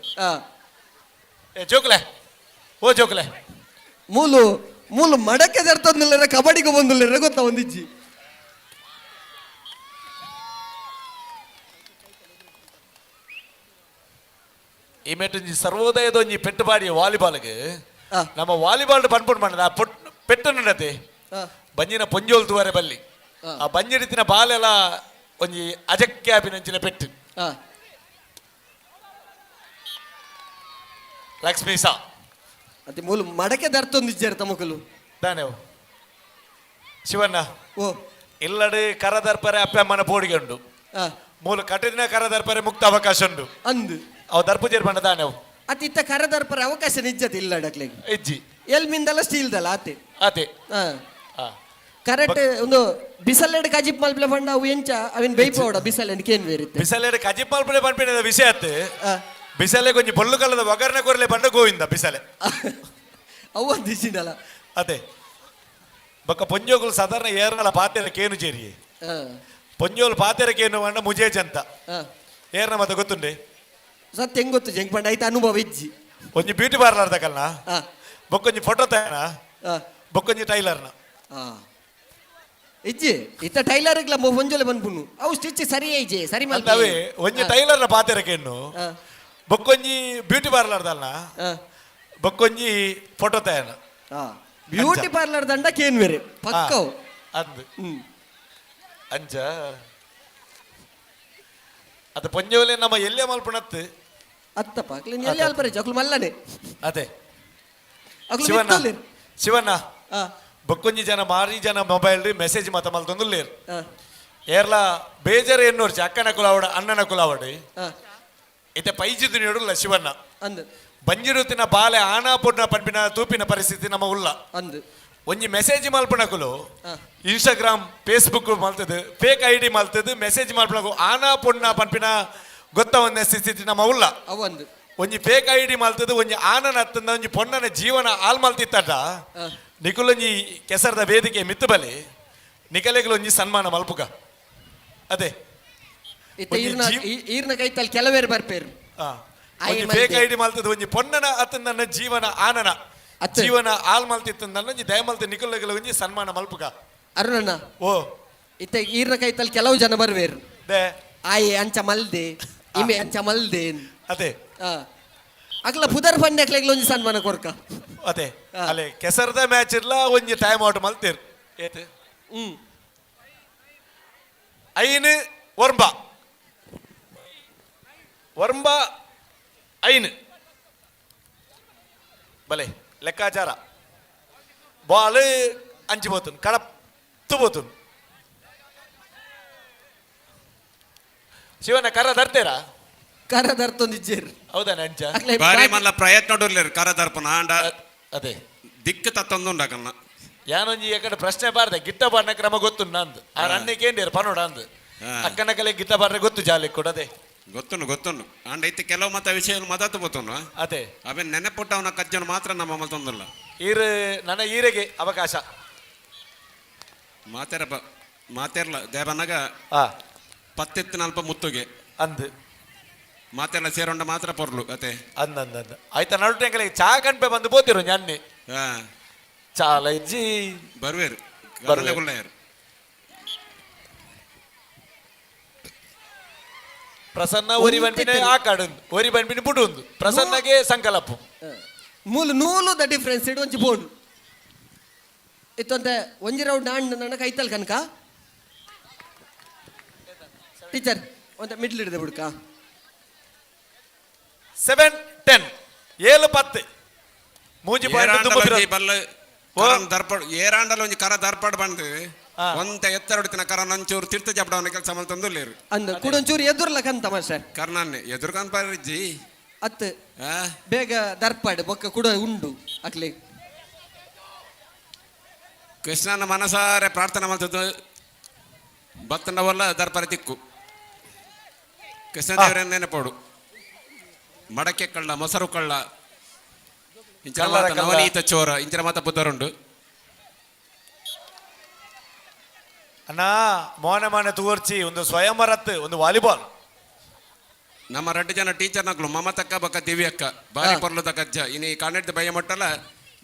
ಏ ಜೋಕ್ಲೆ ಓ ಜೋಕ್ಲೆ ಮೂಲು ಮೂಲು ಮಡಕೆ ಜರ್ತೊಂದಿಲ್ಲ ಕಬಡ್ಡಿಗೆ ಬಂದಿಲ್ಲ ಗೊತ್ತಾ ಒಂದಿಜ್ಜಿ. ಈ ಮೇಟೊಂಜಿ ಸರ್ವೋದಯದ ಒಂಜಿ ಪೆಟ್ಟು ಪಾಡಿ ವಾಲಿಬಾಲ್ಗೆ ನಮ್ಮ ವಾಲಿಬಾಲ್ ಪನ್ಪುಂಡು ಮಾಡದ ಆ ಪೆಟ್ಟು ನಡತೆ ಬಂಜಿನ ಪೊಂಜೋಲ್ ತುವರೆ ಬಲ್ಲಿ ಆ ಬಂಜಿಡಿತಿನ ಬಾಲೆಲ್ಲ ಒಂಜಿ ಅಜಕ್ಕೆ ಆಪಿನಂಚಿನ ಪೆಟ್ಟು. ಲಕ್ಷ್ಮೀ ಸಾ ಅತಿ ಮೂಲು ಮಡಕೆ ದರ್ತೊಂದಿಜ್ಜಾರ ತಮಕಲು ದಾನೇವು ಶಿವಣ್ಣ ಓ ಇಲ್ಲಡೆ ಕರದರ್ಪರೆ ಅಪ್ಪ ಅಮ್ಮನ ಪೋಡಿಗೆ ಉಂಡು ಮೂಲ ಕಟ್ಟಿದಿನ ಕರದರ್ಪರೆ ಮುಕ್ತ ಅವಕಾಶ ಉಂಡು ಅಂದು ಅವು ದರ್ಪುಜೇರ್ ಬಂಡ ದಾನೇವು ಅತಿ ಇತ್ತ ಕರದರ್ಪರೆ ಅವಕಾಶ ನಿಜ್ಜತೆ ಇಲ್ಲ ಡಕ್ಲೆಗ್ ಇಜ್ಜಿ ಎಲ್ಮಿಂದಲ್ಲ ಸ್ಟೀಲ್ದಲ್ಲ ಆತೆ ಆತೆ ಕರೆಕ್ಟ್ ಒಂದು ಬಿಸಲೆಡ್ ಕಜಿಪ್ ಮಲ್ಪಲೆ ಪಂಡ ಅವು ಎಂಚ ಅವಿನ್ ಬೇಯ್ಪೋಡ ಬಿಸಲೆಡ್ ಕೇನ್ ಬೇರಿತ್ತೆ ಬಿಸಲೆಡ್ ಕಜಿಪ್ ಮಲ್ಪಲೆ ಪನ್ಪಿನ ವಿಷಯ ಆತು ಬಿಸಲೆ ಕೊಂಚ ಬೊಲ್ಲು ಕಲ್ಲದ ಒಗರ್ನೆ ಕೊರಲೆ ಪಂಡ ಗೋವಿಂದ ಬಿಸಲೆ ಅವು ಅಂದಿಸಿದಲ್ಲ ಅದೇ ಬೊಕ್ಕ ಪೊಂಜೋಗುಲು ಸಾಧಾರಣ ಏರ್ನಲ ಪಾತೆರ ಕೇನು ಚೇರಿ ಪೊಂಜೋಲು ಪಾತೆರ ಕೇನು ಪಂಡ ಮುಜೇಜ್ ಅಂತ ಏರ್ನ ಮತ್ತೆ ಗೊತ್ತುಂಡೆ ಸತ್ಯ ಹೆಂಗ್ ಗೊತ್ತು ಜಂಗ್ ಪಂಡ ಐತ ಅನುಭವ ಇಜ್ಜಿ ಒಂಜಿ ಬ್ಯೂಟಿ ಪಾರ್ಲರ್ ದಕಲ್ನ ಬೊಕ್ಕೊಂಜಿ ಫೋಟೋ ತಯಾನ ಬೊಕ್ಕೊಂಜಿ ಟೈಲರ್ನ ಇಜ್ಜಿ ಇತ್ತ ಟೈಲರ್ ಒಂಜೊಲೆ ಬಂದ್ಪುನು ಅವು ಸ್ಟಿಚ್ ಸರಿ ಐಜೆ ಸರಿ ಅವೇ ಒಂಜಿ ಟೈಲರ್ನ ಪಾತೆರ ಕೇನು ಬೊಕ್ಕೊಂಜಿ ಬ್ಯೂಟಿ ಪಾರ್ಲರ್ ದಲ್ನ ಬೊಕ್ಕೊಂಜಿ ಫೋಟೋ ತಯಾನ ಬ್ಯೂಟಿ ಪಾರ್ಲರ್ ದಂಡ ಕೇನ್ ಬೇರೆ ಪಕ್ಕವು ಅಂದ್ ಅಂಚ ಅದು ಪೊಂಜೋಲೆ ನಮ್ಮ ಎಲ್ಲೇ ಮಲ್ಪುಣತ್ತು ಅತ್ತಪ್ಪ ಅಕ್ಲು ಎಲ್ಲಿ ಅಲ್ಪರೆ ಅಕ್ಲು ಮಲ್ಲನೆ ಅದೇ ಶಿವಣ್ಣ ಶಿವಣ್ಣ ಬೊಕ್ಕೊಂಜಿ ಜನ ಮಾರಿ ಜನ ಮೊಬೈಲ್ ಮೆಸೇಜ್ ಮಾತ ಮಲ್ತೊಂದುಲ್ಲೇರು ಏರ್ಲ ಬೇಜಾರು ಎನ್ನೋರ್ಚಿ ಅಕ್ಕನ ಕುಲಾವಡ ಅಣ್ಣನ ಕುಲಾವಡಿ ಇತ್ತೆ ಪೈಜಿದು ನೀಡುಲ್ಲ ಶಿವಣ್ಣ ಅಂದ್ ಬಂಜಿರುತ್ತಿನ ಬಾಲೆ ಆನಾ ಪೊಡ್ನ ಪನ್ಪಿನ ತೂಪಿನ ಪರಿಸ್ಥಿತಿ ನಮ್ಮ ಉಲ್ಲ ಅಂದ್ ಒಂಜಿ ಮೆಸೇಜ್ ಮಲ್ಪನಕುಲು ಇನ್ಸ್ಟಾಗ್ರಾಮ್ ಫೇಸ್ಬುಕ್ ಮಲ್ತದು ಫೇಕ್ I D ಮಲ್ತದು ಮೆಸೇಜ್ ಮಲ್ಪನಕು ಆನಾ ಪೊಣ್ಣ ಪನ್ಪಿನ ಗೊತ್ತ ಒಂದೇ ಸ್ಥಿತಿ ನಮ್ಮ ಉಲ್ಲ ಅವಂದು ಒಂಜಿ ಫೇಕ್ I D ಮಲ್ತದು ಒಂಜಿ ಆನನ ಅತ್ತಂದ ಒಂಜಿ ಪೊಣ್ಣನ ಜೀವನ ಆಲ್ ಮಲ್ತಿತ್ತಟ ನಿಕುಲೊಂಜಿ ಕೆಸರದ ವೇದಿಕೆ ಮಿತ್ತು ಬಲಿ ನಿಕಲೆಗಳು ಒಂಜಿ ಸನ್ಮಾನ ಮಲ್ಪುಗ ಅದೇ ಈರ್ನ ಕೈತಲ್ ಕೆಲವೇರು ಬರ್ಪೇರು ಒಂಜಿ ಫೇಕ್ I D ಮಲ್ತದು ಒಂಜಿ ಪೊಣ್ಣನ ಅತ್ತಂದ ಜೀವನ ಆನನ ಜೀವನ ಆಲ್ ಮಲ್ತಿತ್ತಂದ ಒಂಜಿ ದಯಮಲ್ತ ನಿಕುಲಗಳ ಒಂಜಿ ಸನ್ಮಾನ ಮಲ್ಪುಗ ಅರುಣಣ್ಣ ಓ ಇತ್ತ ಈರ್ನ ಕೈತಲ್ ಕೆಲವು ಜನ ಬರ್ವೇರು they ಆಯೆ ಅಂಚ ಮಲ್ದೆ ಇಮೆ ಅಂಚ ಮಲ್ದೆ. ಅದೇ ಅಕ್ಲ ಪುದರ್ ಪಂಡ್ಯಕ್ಲೆಗ್ಲ ಒಂಜಿ ಸನ್ಮಾನ ಕೊರ್ಕ. ಅದೇ ಅಲ್ಲೇ ಕೆಸರದ ಮ್ಯಾಚ್ ಇರ್ಲ ಒಂಜಿ ಟೈಮ್ ಔಟ್ ಮಲ್ತೀರ್ ಏತ್ ಐನು ಒರ್ಂಬ ಒರ್ಂಬ ಐನು ಬಲೆ ಲೆಕ್ಕಾಚಾರ ಬಾಲ್ ಅಂಚಿ ಪೋತುನ್ ಕಡಪ್ತು ಪೋತುನ್. ಶಿವನ ಕರ ದರ್ತೇರಾ? ಕರ ದರ್ತೊಂದಿಜ್ಜೇರ್. ಹೌದಾ ಅಂಚ? ಬಾರಿ ಮಲ್ಲ ಪ್ರಯತ್ನ ಉರ್ಲೇರು ಕರ ದರ್ಪಣ ಆಂಡ ಅದೇ ದಿಕ್ಕು ತತ್ತೊಂದುಂಡಕಲ್ಲ. ಯಾನೊಂಜಿ ಎಕಡೆ ಪ್ರಶ್ನೆ ಬಾರ್ದೆ ಗಿಟ್ಟ ಬಾರ್ನ ಕ್ರಮ ಗೊತ್ತು ನಂದು ಆ ರನ್ನಿಗೆ ಪನೋಡ ಅಂದು ಅಕ್ಕನ ಕಲೆ ಗಿಟ್ಟ ಬಾರ್ರೆ ಗೊತ್ತು ಜಾಲಿ ಕೂಡ ಅದೇ ಗೊತ್ತುಂಡು ಗೊತ್ತುಂಡು ಆಂಡ ಇತ್ತು ಕೆಲವು ಮತ ವಿಷಯ ಮದತ್ತು ಗೊತ್ತುಂಡು ಅದೇ ಅವನ್ ನೆನಪುಟ್ಟ ಅವನ ಕಜ್ಜನ ಮಾತ್ರ ನಮ್ಮ ಮತ್ತೊಂದಿಲ್ಲ. ಈರು ನನ್ನ ಈರೆಗೆ ಅವಕಾಶ ಮಾತೇರ ಮಾತೇರ್ಲ ದೇವನಾಗ ಪತ್ತೆತ್ತಿನಲ್ಪ ಮುತ್ತುಗೆ ಅಂದು ಮಾತೆಲ್ಲ ಸೇರೊಂಡ ಮಾತ್ರ ಪೊರ್ಲು ಅತೆ ಅಂದ ಅಂದ ಅಂದ ಆಯ್ತಾ ನಡುಟೆಂಕಲೆ ಚಾ ಕಣ್ಪೆ ಬಂದು ಬೋತಿರು ഞನ್ನಿ ಚಾಲ ಇಜ್ಜಿ ಬರ್ವೇರು ಬರ್ವೇರು. ಪ್ರಸನ್ನ ಒರಿ ಬಂಪಿನ ಆ ಕಾಡು ಒರಿ ಬಂಪಿನ ಪುಡು ಒಂದು ಪ್ರಸನ್ನಗೆ ಸಂಕಲ್ಪ ಮೂಲು ನೂಲು the difference ಇಡು ಒಂಜಿ ಬೋರ್ಡ್ ಇತ್ತೊಂತೆ ಒಂಜಿ ರೌಂಡ್ ಆಂಡ್ ನನ್ನ ಕೈತಲ್ ಕನಕ ಟೀಚರ್ ಒಂತೆ ಮಿಡ್ಲ್ ಹಿಡಿದೆ ಬುಡ್ಕ 7-10 7-10 ಮೂಜಿ ಪಾಯಿಂಟ್ ಬಲ್ಲ ದರ್ಪಡ್ ಏರಾಂಡಲ ಒಂಜಿ ಕರ ದರ್ಪಡ್ ಬಂದು ಒಂತ ಎತ್ತರ ಹೊಡಿತಿನ ಕರ ನಂಚೂರು ತೀರ್ಥ ಜಪಡವನ ಕೆಲಸ ಮಲ್ತಂದುಲ್ಲೇರು ಅಂದ ಕುಡೊಂಚೂರು ಎದುರ್ಲ ಕಂತ ಮಾಸ್ಟರ್ ಕರ್ನಾನ್ನೆ ಎದುರ್ಕಂತ ಪಾರಿಜ್ಜಿ ಅತ್ತು ಬೇಗ ದರ್ಪಾಡು ಬೊಕ್ಕ ಕುಡ ಉಂಡು ಅಕ್ಲೆ ಕೃಷ್ಣನ ಮನಸಾರೆ ಪ್ರಾರ್ಥನೆ ಮಾಡ್ತದ್ದು ಬತ್ತನವಲ್ಲ ದರ್ಪರ ತಿಕ್ಕು ಕೃಷ್ಣ ದೇವರನ್ನ ನೆನಪೋಡು ಮಡಕೆ ಕಳ್ಳ ಮೊಸರು ಕಳ್ಳ ಇಂಚಿನ ಮಾತ ನವನೀತ ಚೋರ ಇಂಚಿನ ಮಾತ ಬುದ್ಧರುಂಡು. ಅಣ್ಣ ಮೋನೆ ಮಾನೆ ತೂರ್ಚಿ ಒಂದು ಸ್ವಯಂವರತ್ ಒಂದು ವಾಲಿಬಾಲ್. ನಮ್ಮ ಎರಡು ಜನ ಟೀಚರ್ ನಕ್ಲು ಮಮತಕ್ಕ ಬಕ್ಕ ದಿವ್ಯಕ್ಕ ಬಾರಿ ಪೊರ್ಲದ ಕಜ್ಜ ಇನಿ ಕನ್ನಡದ ಬಯ್ಯ ಮಟ್ಟಲ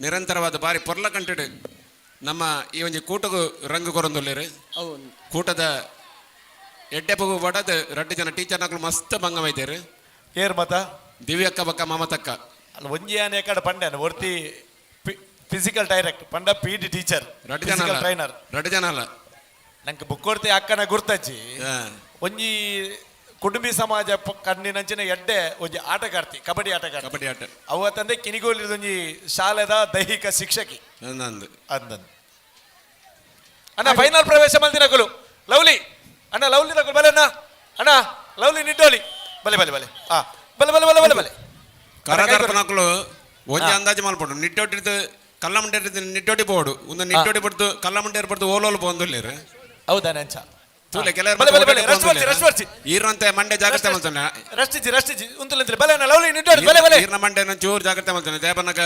ನಿರಂತರವಾದ ಬಾರಿ ಪೊರ್ಲ ಕಂಟಿಡು ನಮ್ಮ ಈ ಒಂಜಿ ಕೂಟಗು ರಂಗು ಕೊರೊಂದುಲ್ಲೇರು ಕೂಟದ ಎಡ್ಡೆ ಪಗು ಬಡದ ಎರಡು ಜನ ಟೀಚರ್ ನಕ್ಲು ಮಸ್ತ್ ಭಂಗಮೈತೇರು. ಏರ್ ಮತ ದಿವ್ಯಕ್ಕ ಬಕ್ಕ ಮಮತಕ್ಕ ಅಲ್ಲ ಒಂಜಿ ಆನೆ ಕಡೆ ಪಂಡ್ಯಾನ ಒರ್ತಿ ಫಿಸಿಕಲ್ ಡೈರೆಕ್ಟ್ ಪಂಡ P D teacher ಎರಡು ಜನ ಅಲ್ಲ. ಟ್ರೈನರ್ ಎರಡು ಜನ ಅಲ್ಲ ನಂಗೆ ಬುಕ್ ಕೊಡ್ತಿ ಅಕ್ಕನ ಗುರ್ತಜ್ಜಿ ಒಂಜಿ ಕುಟುಂಬಿ ಸಮಾಜ ಕಣ್ಣಿನಂಚಿನ ಎಡ್ಡೆ ಒಂಜಿ ಆಟಗಾರ್ತಿ ಕಬಡ್ಡಿ ಆಟಗಾರ್ತಿ ಕಬಡ್ಡಿ ಆಟ ಅವತ್ತಂದೆ ಕಿನಿಗೋಲಿ ಒಂಜಿ ಶಾಲೆದ ದೈಹಿಕ ಶಿಕ್ಷಕಿ ನಂದು ಅಂದಂದು. ಅಣ್ಣ ಫೈನಲ್ ಪ್ರವೇಶ ಮಲ್ದಿನಕುಲು ಲವ್ಲಿ ಅಣ್ಣ ಲವ್ಲಿ ನಕುಲು ಬಲೆ ಅಣ್ಣ ಅಣ್ಣ ಲವ್ಲಿ ನಿಡ್ಡೋಲಿ ಬಲೆ ಬಲೆ ಬಲೆ ಆ ಬಲೆ ಬಲೆ ಬಲೆ ಬಲೆ ಬಲೆ ಕರದರ್ಪನಕುಲು ಒಂಜಿ ಅಂದಾಜು ಮಲ್ಪಡು ನಿಟ್ಟೊಟ್ಟಿದ್ದು ಕಲ್ಲಮುಂಡೇರ್ ನಿಟ್ಟೊಟ್ಟಿ ಬೋಡು ಒಂದು ನಿಟ್ಟೊಟ್ಟಿ ಪಡ್ದು ಕಲ್ಲಮುಂಡೇರ್ ಪಡ್ದು ಓಲೋಲು ಪೋಂದುಲ್ಲೇರು. ಹೌದಾ ನಂಚ ತೂಲೆ ಕೆಲವರು ಬಲೆ ಬಲೆ ಬಲೆ ರಸ್ಟ್ ವರ್ಚಿ ರಸ್ಟ್ ವರ್ಚಿ ಈರಂತೆ ಮಂಡೆ ಜಾಗ್ರತೆ ಮಲ್ತಾನೆ ರಸ್ಟ್ ಜಿ ರಸ್ಟ್ ಜಿ ಉಂತುಲಂತ್ರಿ ಬಲೆ ಅಣ್ಣ ಲವ್ಲಿ ನಿಡ್ಡೋಡಿ ಬಲೆ ಬಲೆ ಈರ್ನ ಮಂಡೆ ಚೂರು ಜಾಗ್ರತೆ ಮಲ್ತಾನೆ ದೇವನಗ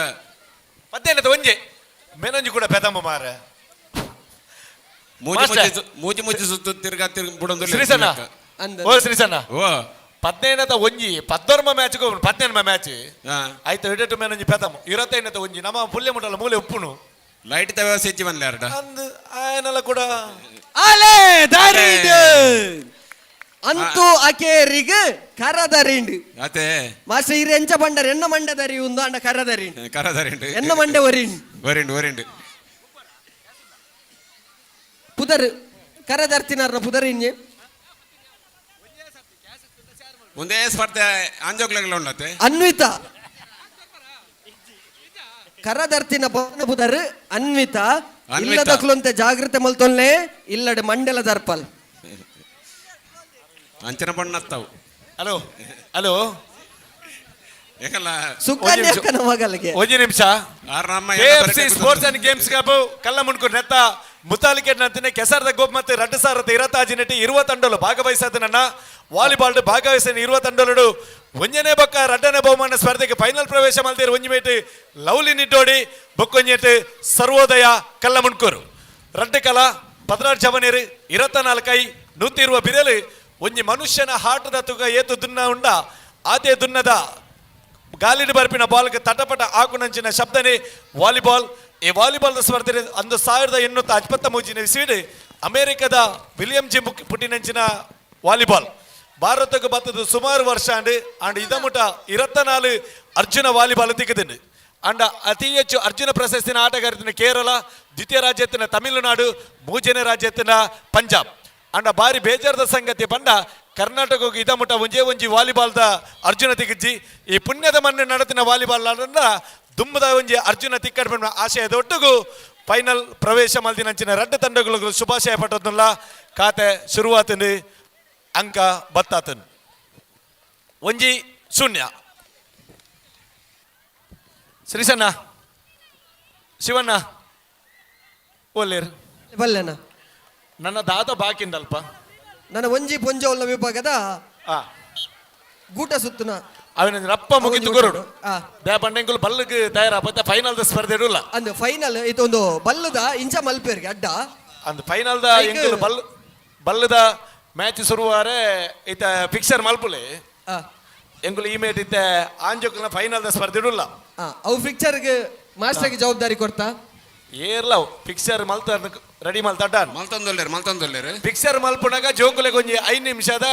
ಮತ್ತೇನದು ಒಂಜೆ ಮೇನೊಂಜಿ ಕೂಡ ಪೆದಮ್ಮ ಮಾರ ಮೂಜಿ ಮುಚ್ಚಿ ಮೂಜಿ ಮುಚ್ಚಿ ಸುತ್ತು ತಿರ್ಗಾ ತಿರ್ಗ ಬುಡೊಂದು ಶ್ರೀಸಣ್ಣ ಓ ಶ್ರೀಸಣ್ಣ ಓ ಪದ್ನೈನತ ಒಂಜಿ ಪದ್ದೊರ್ಮ ಮ್ಯಾಚ್ ಪದ್ನೈನಮ ಮ್ಯಾಚ್ ಆಯ್ತು ಹಿಡಟು ಮೇನೊಂಜಿ ಪೆದಮ್ಮ ಇರತ್ತೈನತ ಒಂಜಿ ನಮ್ಮ ಪುಲ್ಯ ಮುಟ್ಟಲ್ಲ ಮೂಲೆ ಉಪ್ಪುನು ಲೈಟ್ ತ ವ್ಯವಸ್ಥೆ ಇಚ್ಚಿ ಬಂದ್ಲೆ ಅರ್ಡ ಅಂದ್ ಆಯನಲ್ಲ ಕೂಡ ಅಲೆ ದಾರಿಂಡ್ ಅಂತೂ ಅಕೇರಿಗ್ ಕರದರಿಂಡ್ ಅತೆ ಮಾಸ್ಟರ್ ಇರು ಎಂಚ ಬಂಡರ್ ಎನ್ನ ಮಂಡದರಿ ಉಂದು ಅಂಡ ಕರದರಿಂಡ್ ಕರದರಿಂಡ್ ಎನ್ನ ಮಂಡೆ ಒರಿಂಡ್ ಒರಿಂಡ್ ಒರಿಂಡ್ ಪುದರ್ ಕರದರ್ತಿನಾರ್ನ ಪುದರ್ ಇಂಜೆ ಒಂದೇ ಸ್ಪರ್ಧೆ ಆಂಜೋಗ್ಲೆಗ್ಲ ಉಂಡತೆ ಅನ್ವಿತಾ ಕರದರ್ತಿನ ಪುದರ್ ಅನ್ವಿತಾ ಇಲ್ಲದಕ್ಲಂತೆ ಜಾಗೃತೆ ಮಲ್ತೊನ್ಲೆ ಇಲ್ಲಡೆ ಮಂಡಲ ದರ್ಪಲ್ ಅಂಚನ ಬಣ್ಣತ್ತಾವು. ಹಲೋ ಹಲೋ ಏಕಲ್ಲ ಸುಕನ್ಯಕ್ಕನ ಮಗಲಿಗೆ ಒಂಜಿ ನಿಮಿಷ KFC sports and games cup Kallamundkur ನೆತ್ತ ಮುತಾಲಿಕೆ ನಂತಿನ ಕೆಸರದ ಗೋಪ್ ಮತ್ತು ರಡ್ಡು ಸಾವಿರದ ಇರತ್ತಾಜಿನೆಟ್ಟಿ ಇರುವ ತಂಡಲು ಭಾಗವಹಿಸದ ನನ್ನ ವಾಲಿಬಾಲ್ ಭಾಗವಹಿಸಿದ ಇರುವ ತಂಡಲು ಒಂಜನೇ ಬೊಕ್ಕ ರಡ್ಡನೇ ಬಹುಮಾನ ಸ್ಪರ್ಧೆಗೆ ಫೈನಲ್ ಪ್ರವೇಶ ಮಲ್ತೇರು ಒಂಜಿ ಮೇಟ್ ಲವ್ಲಿ ನಿಡ್ಡೋಡಿ ಬೊಕ್ಕೊಂಜೇಟ್ ಸರ್ವೋದಯ ಕಲ್ಲಮುಣ್ಕೂರು ರಡ್ಡು ಕಲ 16 ಜವನೇರು 24 120 ಬಿರಲು ಒಂಜಿ ಮನುಷ್ಯನ ಹಾಟದ ತುಗ ಏತು ದುನ್ನ ಉಂಡ ಆತೆ ದುನ್ನದ ಗಾಲಿಡ್ ಬರ್ಪಿನ ಬಾಲ್ಗೆ ತಟಪಟ ಆಕುನಂಚಿನ ಶಬ್ದನೆ ವಾಲಿಬಾಲ್. ಈ ವಾಲಿಬಾಲ್ ಸ್ಪರ್ಧೆ ಅಂದು 1853 ಇಸ್ವಿಡ್ ಅಮೆರಿಕದ ವಿಲಿಯಂ ಜಿ ಪುಟ್ಟಿನಂಚಿನ ವಾಲಿಬಾಲ್. ಭಾರತಕ್ಕೆ ಬತ್ತದ ಸುಮಾರು ವರ್ಷ ಅಂಡ್ ಅಂಡ್ ಇದಮುಟ 24 ಅರ್ಜುನ ವಾಲಿಬಾಲ್ ತಿಕ್ಕದಿಂಡು. ಅಂಡ ಅತಿ ಹೆಚ್ಚು ಅರ್ಜುನ ಪ್ರಶಸ್ತಿನ ಆಟಗಾರತಿನ ಕೇರಳ, ದ್ವಿತೀಯ ರಾಜ್ಯತ್ತಿನ ತಮಿಳುನಾಡು, ಮೂಜನೇ ರಾಜ್ಯತ್ತಿನ ಪಂಜಾಬ್. ಅಂಡ ಬಾರಿ ಬೇಜಾರದ ಸಂಗತಿ ಪಂಡ ಕರ್ನಾಟಕಕ್ಕೆ ಇದಮುಟ ಒಂಜೇ ಒಂಜಿ ವಾಲಿಬಾಲ್ದ ಅರ್ಜುನ ತಿಕ್ಕಿಜ್ಜಿ. ಈ ಪುಣ್ಯದ ಮಣ್ಣು ನಡತಿನ ವಾಲಿಬಾಲ್ ಆಡಂಡ ದುಮ್ಮದ ಒಂಜಿ ಅರ್ಜುನ ತಿಕ್ಕಡ್ ಆಶಯದ ಒಟ್ಟುಗು ಫೈನಲ್ ಪ್ರವೇಶ ಮಲ್ದಿನಂಚಿನ ರಡ್ಡು ತಂಡಗಳಿಗೆ ಶುಭಾಶಯ ಪಟ್ಟದಲ್ಲ. ಖಾತೆ ಶುರುವಾತನು ಅಂಕ ಬತ್ತಾತನು 1-0. ಶ್ರೀಸಣ್ಣ ಶಿವಣ್ಣ ಒಲ್ಲೇರ್ ಬಲ್ಲೆನ ನನ್ನ ದಾದ ಬಾಕಿಂದಲ್ಪ ನನ್ನ ಒಂಜಿ ಪೊಂಜೋಲ್ನ ವಿಭಾಗದ ಗೂಟ ಸುತ್ತುನ ಅವನ ರಪ್ಪ ಮುಗಿತು ಕೊರಡು ದೇಪಂಡೆಂಗುಲು ಬಲ್ಲಗೆ ತಯಾರಾಪತ್ತ ಫೈನಲ್ the ಸ್ಪರ್ಧೆ ಇಡುಲ್ಲ. ಅಂದು ಫೈನಲ್ ಇದೊಂದು ಬಲ್ಲದ ಇಂಚ ಮಲ್ಪೇರ್ಗೆ ಅಡ್ಡ ಅಂದ್ ಫೈನಲ್ the ಎಂಗುಲು ಬಲ್ ಬಲ್ಲದ ಮ್ಯಾಚ್ ಶುರುವಾರೆ ಇತ ಫಿಕ್ಸರ್ ಮಲ್ಪುಲೆ ಎಂಗುಲು ಈ ಮೇಟ್ ಇತ್ತೆ ಆಂಜೋಕ್ನ ಫೈನಲ್ the ಸ್ಪರ್ಧೆ ಇಡುಲ್ಲ. ಅವು ಫಿಕ್ಸರ್ಗೆ ಮಾಸ್ಟರ್ಗೆ ಜವಾಬ್ದಾರಿ ಕೊಡ್ತಾ ಏರ್ಲ ಫಿಕ್ಸರ್ ಮಲ್ತ ರೆಡಿ ಮಲ್ತ ಮಲ್ತೊಂದೊಲ್ಲೇರು ಮಲ್ತೊಂದೊಲ್ಲೇರು ಫಿಕ್ಸರ್ ಮಲ್ಪುನಾಗ ಜೋಕುಲೆಗ್ ಒಂಜಿ 5 ನಿಮಿಷದ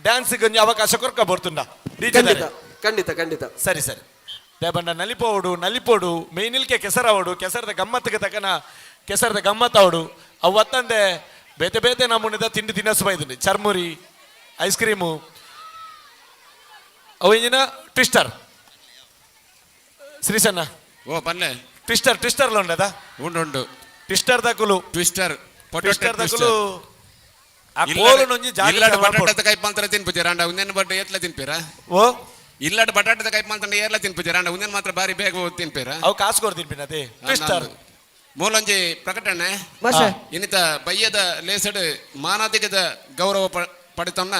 ಡ್ಯಾನ್ಸ್ ಒಂಜಿ ಅವಕಾಶ ಕೊರ್ಕ ಬರ್ತುಂಡ. ಖಂಡಿತ ಖಂಡಿತ ಖಂಡಿತ ಸರಿ ಸರಿ ದೇಬಣ್ಣ ನಲಿಪೋಡು ನಲಿಪೋಡು ಮೇನಿಲ್ಕೆ ಕೆಸರಾವಡು ಕೆಸರದ ಗಮ್ಮತ್ತಿಗೆ ತಕನ ಕೆಸರದ ಗಮ್ಮತ್ತಾವಡು ಅವು ಅತ್ತಂದೆ ಬೇತೆ ಬೇತೆ ನಮೂನಿದ ತಿಂಡಿ ತಿನಸು ಬೈದುಂಡು ಚರ್ಮುರಿ ಐಸ್ ಕ್ರೀಮು ಅವು ಇಂಜಿನ ಟ್ವಿಸ್ಟರ್ ಶ್ರೀಸಣ್ಣ ಓ ಪನ್ನೆ ಟ್ವಿಸ್ಟರ್ ಟ್ವಿಸ್ಟರ್ಲ ಉಂಡದ ಉಂಡು ಉಂಡು ಟ್ವಿಸ್ಟರ್ ದಕುಲು ಟ್ವಿಸ್ಟರ್ ಟ್ವಿಸ್ಟರ್ ದಕುಲು ಆ ಕೋಲುನೊಂಜಿ ಜಾಗ್ರತೆ ಇಲ್ಲಡ್ ಮಲ್ಪೊಡು. ಬಟಾಟದ ಕೈಪ್ ಮಾತ್ರ ತಿನ್ಪುಜೆರ್ ಅಂಡ ಉಂದೆನ್ ಬಡ್ಡೆ ಏತ್ಲ ತಿನ್ಪೀರ ಓ ಇಲ್ಲಡ್ ಬಟಾಟದ ಕೈಪ್ ಮಾತ್ರ ಏರ್ಲ ತಿನ್ಪುಜೆರ್ ಅಂಡ ಉಂದೆನ್ ಮಾತ್ರ ಬಾರಿ ಬೇಗ ತಿನ್ಪೀರ ಅವು ಕಾಸು ಕೊರ್ ತಿನ್ಪಿನತೆ ಟ್ವಿಸ್ಟರ್ ಮೂಲೊಂಜಿ ಪ್ರಕಟಣೆ ಮಾಸ್ಟರ್. ಇನ್ನಿತ ಬಯ್ಯದ ಲೇಸಡ್ ಮಾನಾದಿಗದ ಗೌರವ ಪಡೆತನ್ನ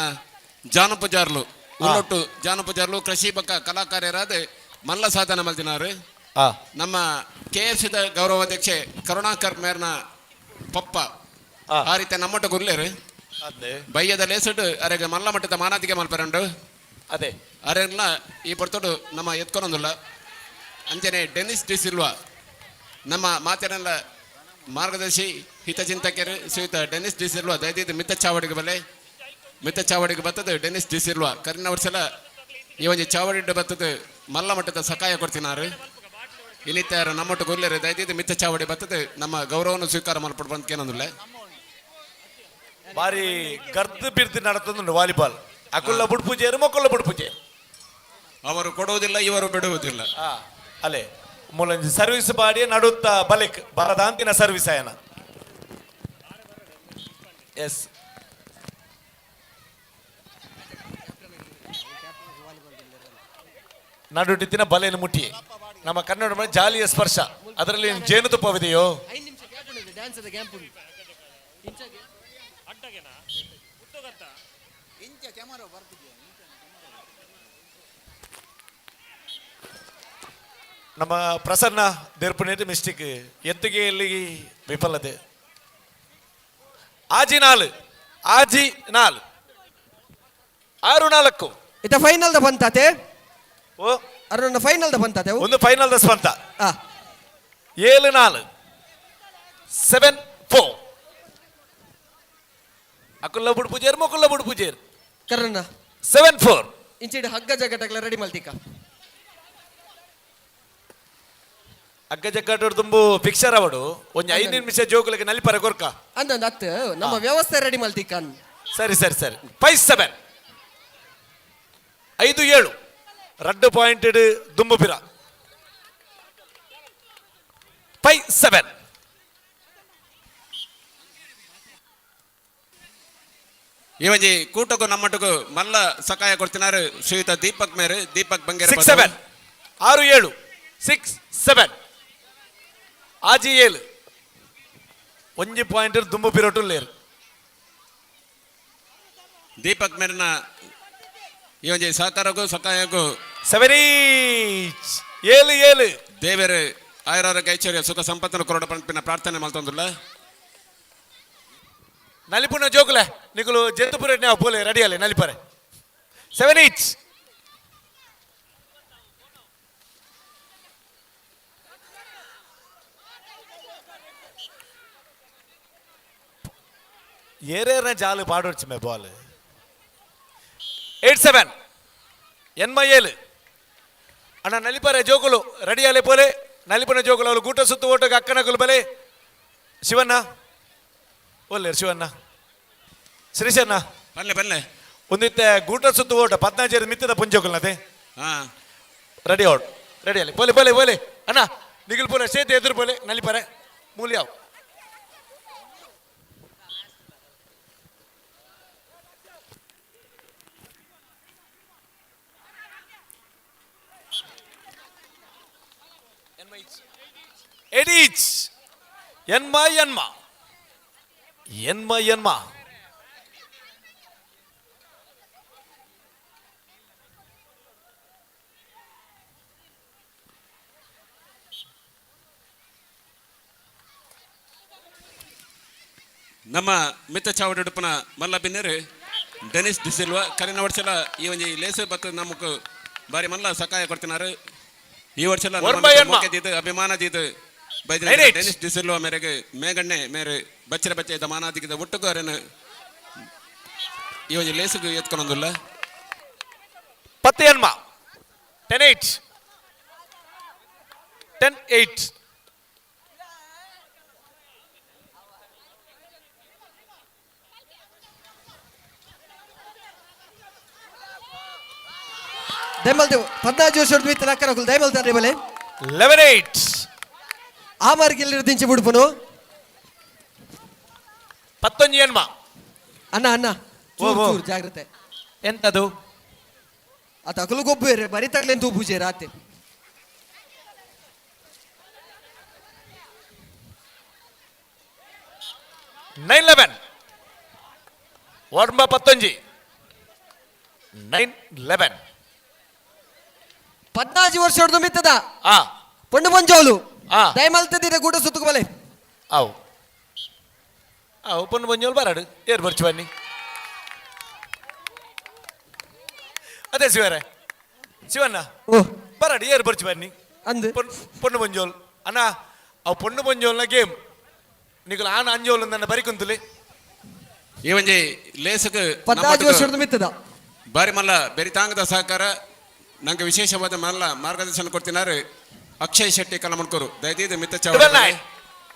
ಜಾನು ಪೂಜಾರ್ಲು ಉಳ್ಳೊಟ್ಟು ಜಾನು ಪೂಜಾರ್ಲು ಕೃಷಿ ಬಕ್ಕ ಕಲಾಕಾರ್ಯರಾದ ಮಲ್ಲ ಸಾಧನ ಮಲ್ದಿನಾರು. ನಮ್ಮ ಕೆ ಎಫ್ ಸಿದ ಗೌರವಾಧ್ಯಕ್ಷೆ ಕರುಣಾಕರ್ ಮೇರ್ನ ಪಪ್ಪ ಆ ರೀತಿ ನಮ್ಮೊಟ್ಟು ಗುರ್ಲೇರು ಬಯ್ಯದ ಲೇಸಡ್ ಅರೆಗೆ ಮಲ್ಲ ಮಟ್ಟದ ಮಾನಾದಿಗೆ ಮಲ್ಪರಂಡು ಅದೇ ಅರೆಲ್ಲ ಈ ಪೊರ್ತೋಡು ನಮ್ಮ ಎತ್ಕೊನೊಂದುಲ್ಲ. ಅಂಚನೆ ಡೆನಿಸ್ ಡಿಸಿಲ್ವಾ ನಮ್ಮ ಮಾತಿನೆಲ್ಲ ಮಾರ್ಗದರ್ಶಿ ಹಿತಚಿಂತಕರು ಶ್ರೀಯುತ ಡೆನಿಸ್ ಡಿಸಿಲ್ವಾ ದಯದೀದು ಮಿತ್ತ ಚಾವಡಿಗೆ ಬಲೆ ಮಿತ್ತ ಚಾವಡಿಗೆ ಬರ್ತದೆ ಡೆನಿಸ್ ಡಿಸಿಲ್ವಾ ಕರಿನ ವರ್ಷಲ ಈ ಒಂಜಿ ಚಾವಡಿ ಬರ್ತದೆ ಮಲ್ಲ ಮಟ್ಟದ ಸಕಾಯ ಕೊಡ್ತಿನಾರು. ಇನ್ನಿತರ ನಮ್ಮೊಟ್ಟು ಗುರ್ಲೇರು ದಯದೀದು ಮಿತ್ತ ಚಾವಡಿ ಬರ್ತದೆ ನಮ್ಮ ಗೌರವವನ್ನು ಸ್ವೀಕಾರ ಮಲ್ಪಡು ಬಂದ್ಕೇನೊಂದಿಲ್ಲ. ಬಾರಿ ಗರ್ದು ಬಿರ್ದು ನಡತಂದುಂಡು ವಾಲಿಬಾಲ್ ಅಕುಲ್ಲ ಬುಡ್ಪೂಜೆಯರು ಮೊಕ್ಕುಲ್ಲ ಬುಡ್ಪೂಜೆ ಅವರು ಕೊಡುವುದಿಲ್ಲ ಇವರು ಬಿಡುವುದಿಲ್ಲ. ಅಲ್ಲೇ ಮೂಲಂಜಿ ಸರ್ವಿಸ್ ಬಾಡಿ ನಡುತ್ತ ಬಲಿಕ್ ಬರದಾಂತಿನ ಸರ್ವಿಸ್ ಆಯನ ಎಸ್ ನಡುಟಿತ್ತಿನ ಬಲೆಯನ್ನು ಮುಟ್ಟಿ ನಮ್ಮ ಕನ್ನಡ ಮನೆ ಜಾಲಿಯ ಸ್ಪರ್ಶ ಅದರಲ್ಲಿ ಜೇನುತುಪ್ಪವಿದೆಯೋ? 5 ನಿಮಿಷ ಗ್ಯಾಪ್ ಉಂಟು ಡ್ಯಾನ್ಸ್ ಅದ ಗ್ಯಾಪ್ ಉಂಟು ನಮ್ಮ ಪ್ರಸನ್ನ ದೇರ್ಪುನೇటి ಮಿಸ್ಟೇಕ್ ಎತ್ತಿಗೆಯಲ್ಲಿ ವಿಫಲತೆ. ಆಜಿ ನಾಲು ಆಜಿ ನಾಲು 6-4 ಇತ ಫೈನಲ್ the ಬಂತಾತೆ ಓ ಅರುಣ ಫೈನಲ್ the ಬಂತಾತೆ ಒಂದು ಫೈನಲ್ the ಸ್ಪಂತ 7-4 7-4 ಅಕುಲ್ಲ ಬುಡ್ ಪೂಜೇರ್ ಮೊಕುಲ್ಲ ಬುಡ್ ಪೂಜೇರ್ ಕರ್ಣ 7-4 ಇಂಚಿಡ್ ಹಗ್ಗ ಜಗಟಗ್ಲ ರೆಡಿ ಮಲ್ತಿಕ ಹಗ್ಗ ಜಗ್ಗಾಟ ತುಂಬು ಫಿಕ್ಸರ್ ಅವಡು ಒಂಜಿ 5 ನಿಮಿಷ ಜೋಕುಲಿಗೆ ನಲಿಪರ ಕೊರ್ಕ ಅಂದಂದು ಅತ್ತು ನಮ್ಮ ವ್ಯವಸ್ಥೆ ರೆಡಿ ಮಲ್ತಿಕ ಸರಿ ಸರಿ ಸರಿ 5-7 5-7 ರಡ್ಡು ಪಾಯಿಂಟ್ ದುಂಬು ಪಿರ 5-7 ಈ ಒಂಜಿ ಕೂಟಕ್ಕೂ ನಮ್ಮಟಕ್ಕೂ ಮಲ್ಲ ಸಕಾಯ ಕೊಡ್ತಿನಾರು ಶ್ರೀಯುತ ದೀಪಕ್ ಮೇರು ದೀಪಕ್ ಬಂಗೇರ 6-7 6-7 6-7 ಆಜಿ ಏಳು ಒಂಜಿ ಪಾಯಿಂಟ್ ದುಂಬು ಪಿರೋಟು ಲೇರು ದೀಪಕ್ ಮೇರಿನ ಈ ಒಂಜಿ ಸಹಕಾರಕ್ಕೂ ಸಕಾಯಕ್ಕೂ 7 7 7 ದೇವರು ಆಯುರಾರೋಗ್ಯ ಐಶ್ವರ್ಯ ಸುಖ ಸಂಪತ್ತನ್ನು ಕೊರಡ ಪಂಪಿನ ಪ್ರಾರ್ಥನೆ ಮಲ್ತೊಂದುಲ್ಲ. ನಲಿಪುನ ಜೋಕುಲೆ ನಿಕುಲು ಜಂತುಪುರ ನಾವು ಪೋಲೆ ರೆಡಿ ಅಲ್ಲೇ ನಲಿಪರೆ 7 ಈಚ್ ಏರೇರ್ನ ಜಾಲು ಪಾಡೊಡ್ಚಿ ಮೇ ಬಾಲ್ 8-7 ಎನ್ಮ 7 ಅಣ್ಣ ನಲಿಪರೆ ಜೋಕುಲು ರೆಡಿಯಾಲೆ ಪೋಲೆ ನಲಿಪನ ಜೋಕುಲು ಅವಳು ಗೂಟ ಸುತ್ತು ಓಟಕ್ಕೆ ಅಕ್ಕನಕುಲು ಬಲೆ ಶಿವಣ್ಣ ಒಲ್ಲೇರು ಶಿವಣ್ಣ ಶ್ರೀಶಣ್ಣ ಬಲ್ಲೆ ಬಲ್ಲೆ ಒಂದಿತ್ತೆ ಗೂಟ ಸುತ್ತು ಓಟ 14 ಮಿತ್ತದ ಪುಂಜೋಕುಲ್ನತೆ ಹಾಂ ready out ready ಅಲ್ಲಿ ಪೋಲೆ ಪೋಲೆ ಪೋಲೆ ಅಣ್ಣ ನಿಗಿಲ್ ಪೋಲೆ ಸೇತು ಎದುರು ಪೋಲೆ ನಲಿಪರೆ ಮೂಲ್ಯಾವ್ 8 each. ಎನ್ಮ ಎನ್ಮ ಎನ್ಮ ಎನ್ಮ ನಮ್ಮ ಮಿತ್ತ ಚಾವಡಿಡುಪ್ಪನ ಮಲ್ಲ ಬಿನ್ನೆರು ಡೆನಿಸ್ ಡಿಸಿಲ್ವಾ ಕರಿನ ವರ್ಷಲ ಈ ಒಂಜಿ ಲೇಸು ಬತ್ತ ನಮಕ್ ಬಾರಿ ಮಲ್ಲ ಸಕಾಯ ಕೊಡ್ತಿನಾರು ಈ ವರ್ಷಲ ಅಭಿಮಾನ ದೀದು ಬೈದಿನ ಡೆನಿಸ್ ಡಿಸಿಲ್ವಾ ಮೇರೆಗೆ ಮೇಗಣ್ಣೆ ಮೇರೆ ಬಚ್ಚರ ಬಚ್ಚೆ ದಮಾನಾದಿಗಿದ ಒಟ್ಟುಗಾರನ ಈ ಒಂಜಿ ಲೇಸುಗು ಎತ್ಕೊಂಡೊಂದುಲ್ಲ 10 ಎನ್ಮ 10-8 10-8 ದಯಮಲ್ದೆ 14 ವರ್ಷದ ಮಿತ್ತ ಅಕ್ಕನಕುಲು ದಯಮಲ್ತಾರೆ ಬಲೆ 11-8 ಆ ಮಾರ್ಗಿಲ್ಲಿ ದಿಂಚಿ ಬಿಡ್ಪುನು 11 ಎನ್ಮ ಅಣ್ಣ ಅಣ್ಣ ಚೂರು ಜಾಗ್ರತೆ ಎಂತದು ಆತ ಅಕಲು ಗೊಬ್ಬು ಬರಿ ತಗ್ಲೇನು ತೂ ಪೂಜೆ ರಾತ್ರಿ 9-11 ಒರ್ಮ 11 9-11 14 ವರ್ಷದ ಮಿತ್ತದ ಪೊಣ್ಣು ಪಂಜೋಲು ದಯಮಲ್ತದಿರ ಗೂಟ ಸುತ್ತುಕು ಬಲೆ ಅವು ಅವು ಪೊಣ್ಣು ಪಂಜೋಲು ಬರಾಡು ಏರ್ ಬರ್ಚು ಬನ್ನಿ ಅದೇ ಶಿವರೇ ಶಿವಣ್ಣ ಬರಾಡು ಏರ್ ಬರ್ಚು ಬನ್ನಿ ಅಂದು ಪೊಣ್ಣು ಪಂಜೋಲ್ ಅಣ್ಣ ಅವು ಪೊಣ್ಣು ಪಂಜೋಲ್ನ ಗೇಮ್ ನಿಕುಲು ಆನ ಅಂಜೋಲು ನನ್ನ ಬರಿ ಕುಂತುಲಿ ಈ ಒಂಜಿ ಲೇಸುಗು 14 ವರ್ಷದ ಮಿತ್ತದ ಬಾರಿ ಮಲ್ಲ ಬೆರಿತಾಂಗದ ಸಹಕಾರ ನಂಗೆ ವಿಶೇಷವಾದ ಮಲ್ಲ ಮಾರ್ಗದರ್ಶನ ಕೊಡ್ತಿನಾರು ಅಕ್ಷಯ್ ಶೆಟ್ಟಿ ಕಲ್ಲಮಣ್ಕೂರು ದಯದೀದ ಮಿತ್ತ ಚಾವಡಿ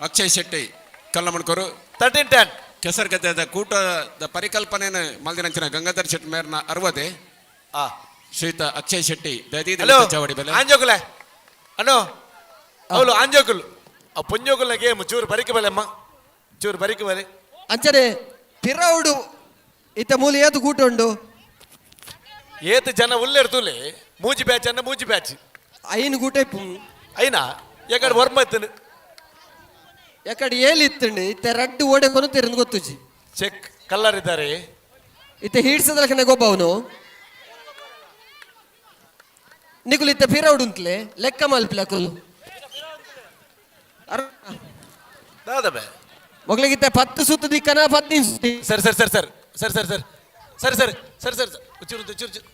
ಅಕ್ಷಯ್ ಶೆಟ್ಟಿ ಕಲ್ಲಮಣ್ಕೂರು 13-10 ಕೆಸರುಗದ್ದೆದ ಕೂಟದ ಪರಿಕಲ್ಪನೆಯನ್ನು ಮಲ್ದಿನಂಚಿನ ಗಂಗಾಧರ್ ಶೆಟ್ಟಿ ಮೇರ್ನ ಅರ್ವದೆ ಶ್ರೀಯುತ ಅಕ್ಷಯ್ ಶೆಟ್ಟಿ ದಯದೀದ ಮಿತ್ತ ಚಾವಡಿ ಬೆಲೆ ಆಂಜೋಕುಲೆ ಅಣ್ಣೋ ಅವಳು ಆಂಜೋಕುಲು ಆ ಪೊಂಜೋಕುಲ ಗೇಮ್ ಚೂರು ಬರಿಕೆ ಬಲೆ ಅಮ್ಮ ಚೂರು ಬರಿಕೆ ಬಲೆ ಅಂಚನೆ ಪಿರೌಡು ಇತ್ತ ಮೂಲ ಏತು ಕೂಟ ಉಂಡು ಏತು ಜನ ಉಲ್ಲೆರ್ತುಲೆ ಮೂಜಿ ಬ್ಯಾಚ್ ಅನ್ನ ಮೂಜಿ ಬ್ಯಾಚ್ ಐನು ಕೂಟ ಇಪ್ಪು ಐನಾ ಎಕಡೆ ವರ್ಮ ಇತ್ತನು ಎಕಡೆ ಏಲು ಇತ್ತಂಡು ಇತ್ತ ರಡ್ಡು ಓಡೆ ಕೊನು ತೆರೆದು ಗೊತ್ತುಜಿ ಚೆಕ್ ಕಲ್ಲರ್ ಇದ್ದಾರೆ ಇತ್ತ ಹೀಡ್ಸದಲಕನೆ ಗೊಬ್ಬ ಅವನು ನಿಕುಲು ಇತ್ತ ಪಿರೌಡು ಉಂಟ್ಲೆ ಲೆಕ್ಕ ಮಲ್ಪಿಲ್ಲ ಅಕುಲು ದಾದಬೆ ಮೊಗಲಿಗಿತ್ತ 10 ಸುತ್ತು ದಿಕ್ಕನ 15 ಸುತ್ತಿ ಸರಿ ಸರಿ ಸರಿ ಸರಿ ಸರಿ ಸರಿ ಸರಿ ಸರಿ ಸರಿ ಸರಿ ಸರಿ ಚೂರು ಚೂರು ಚೂರು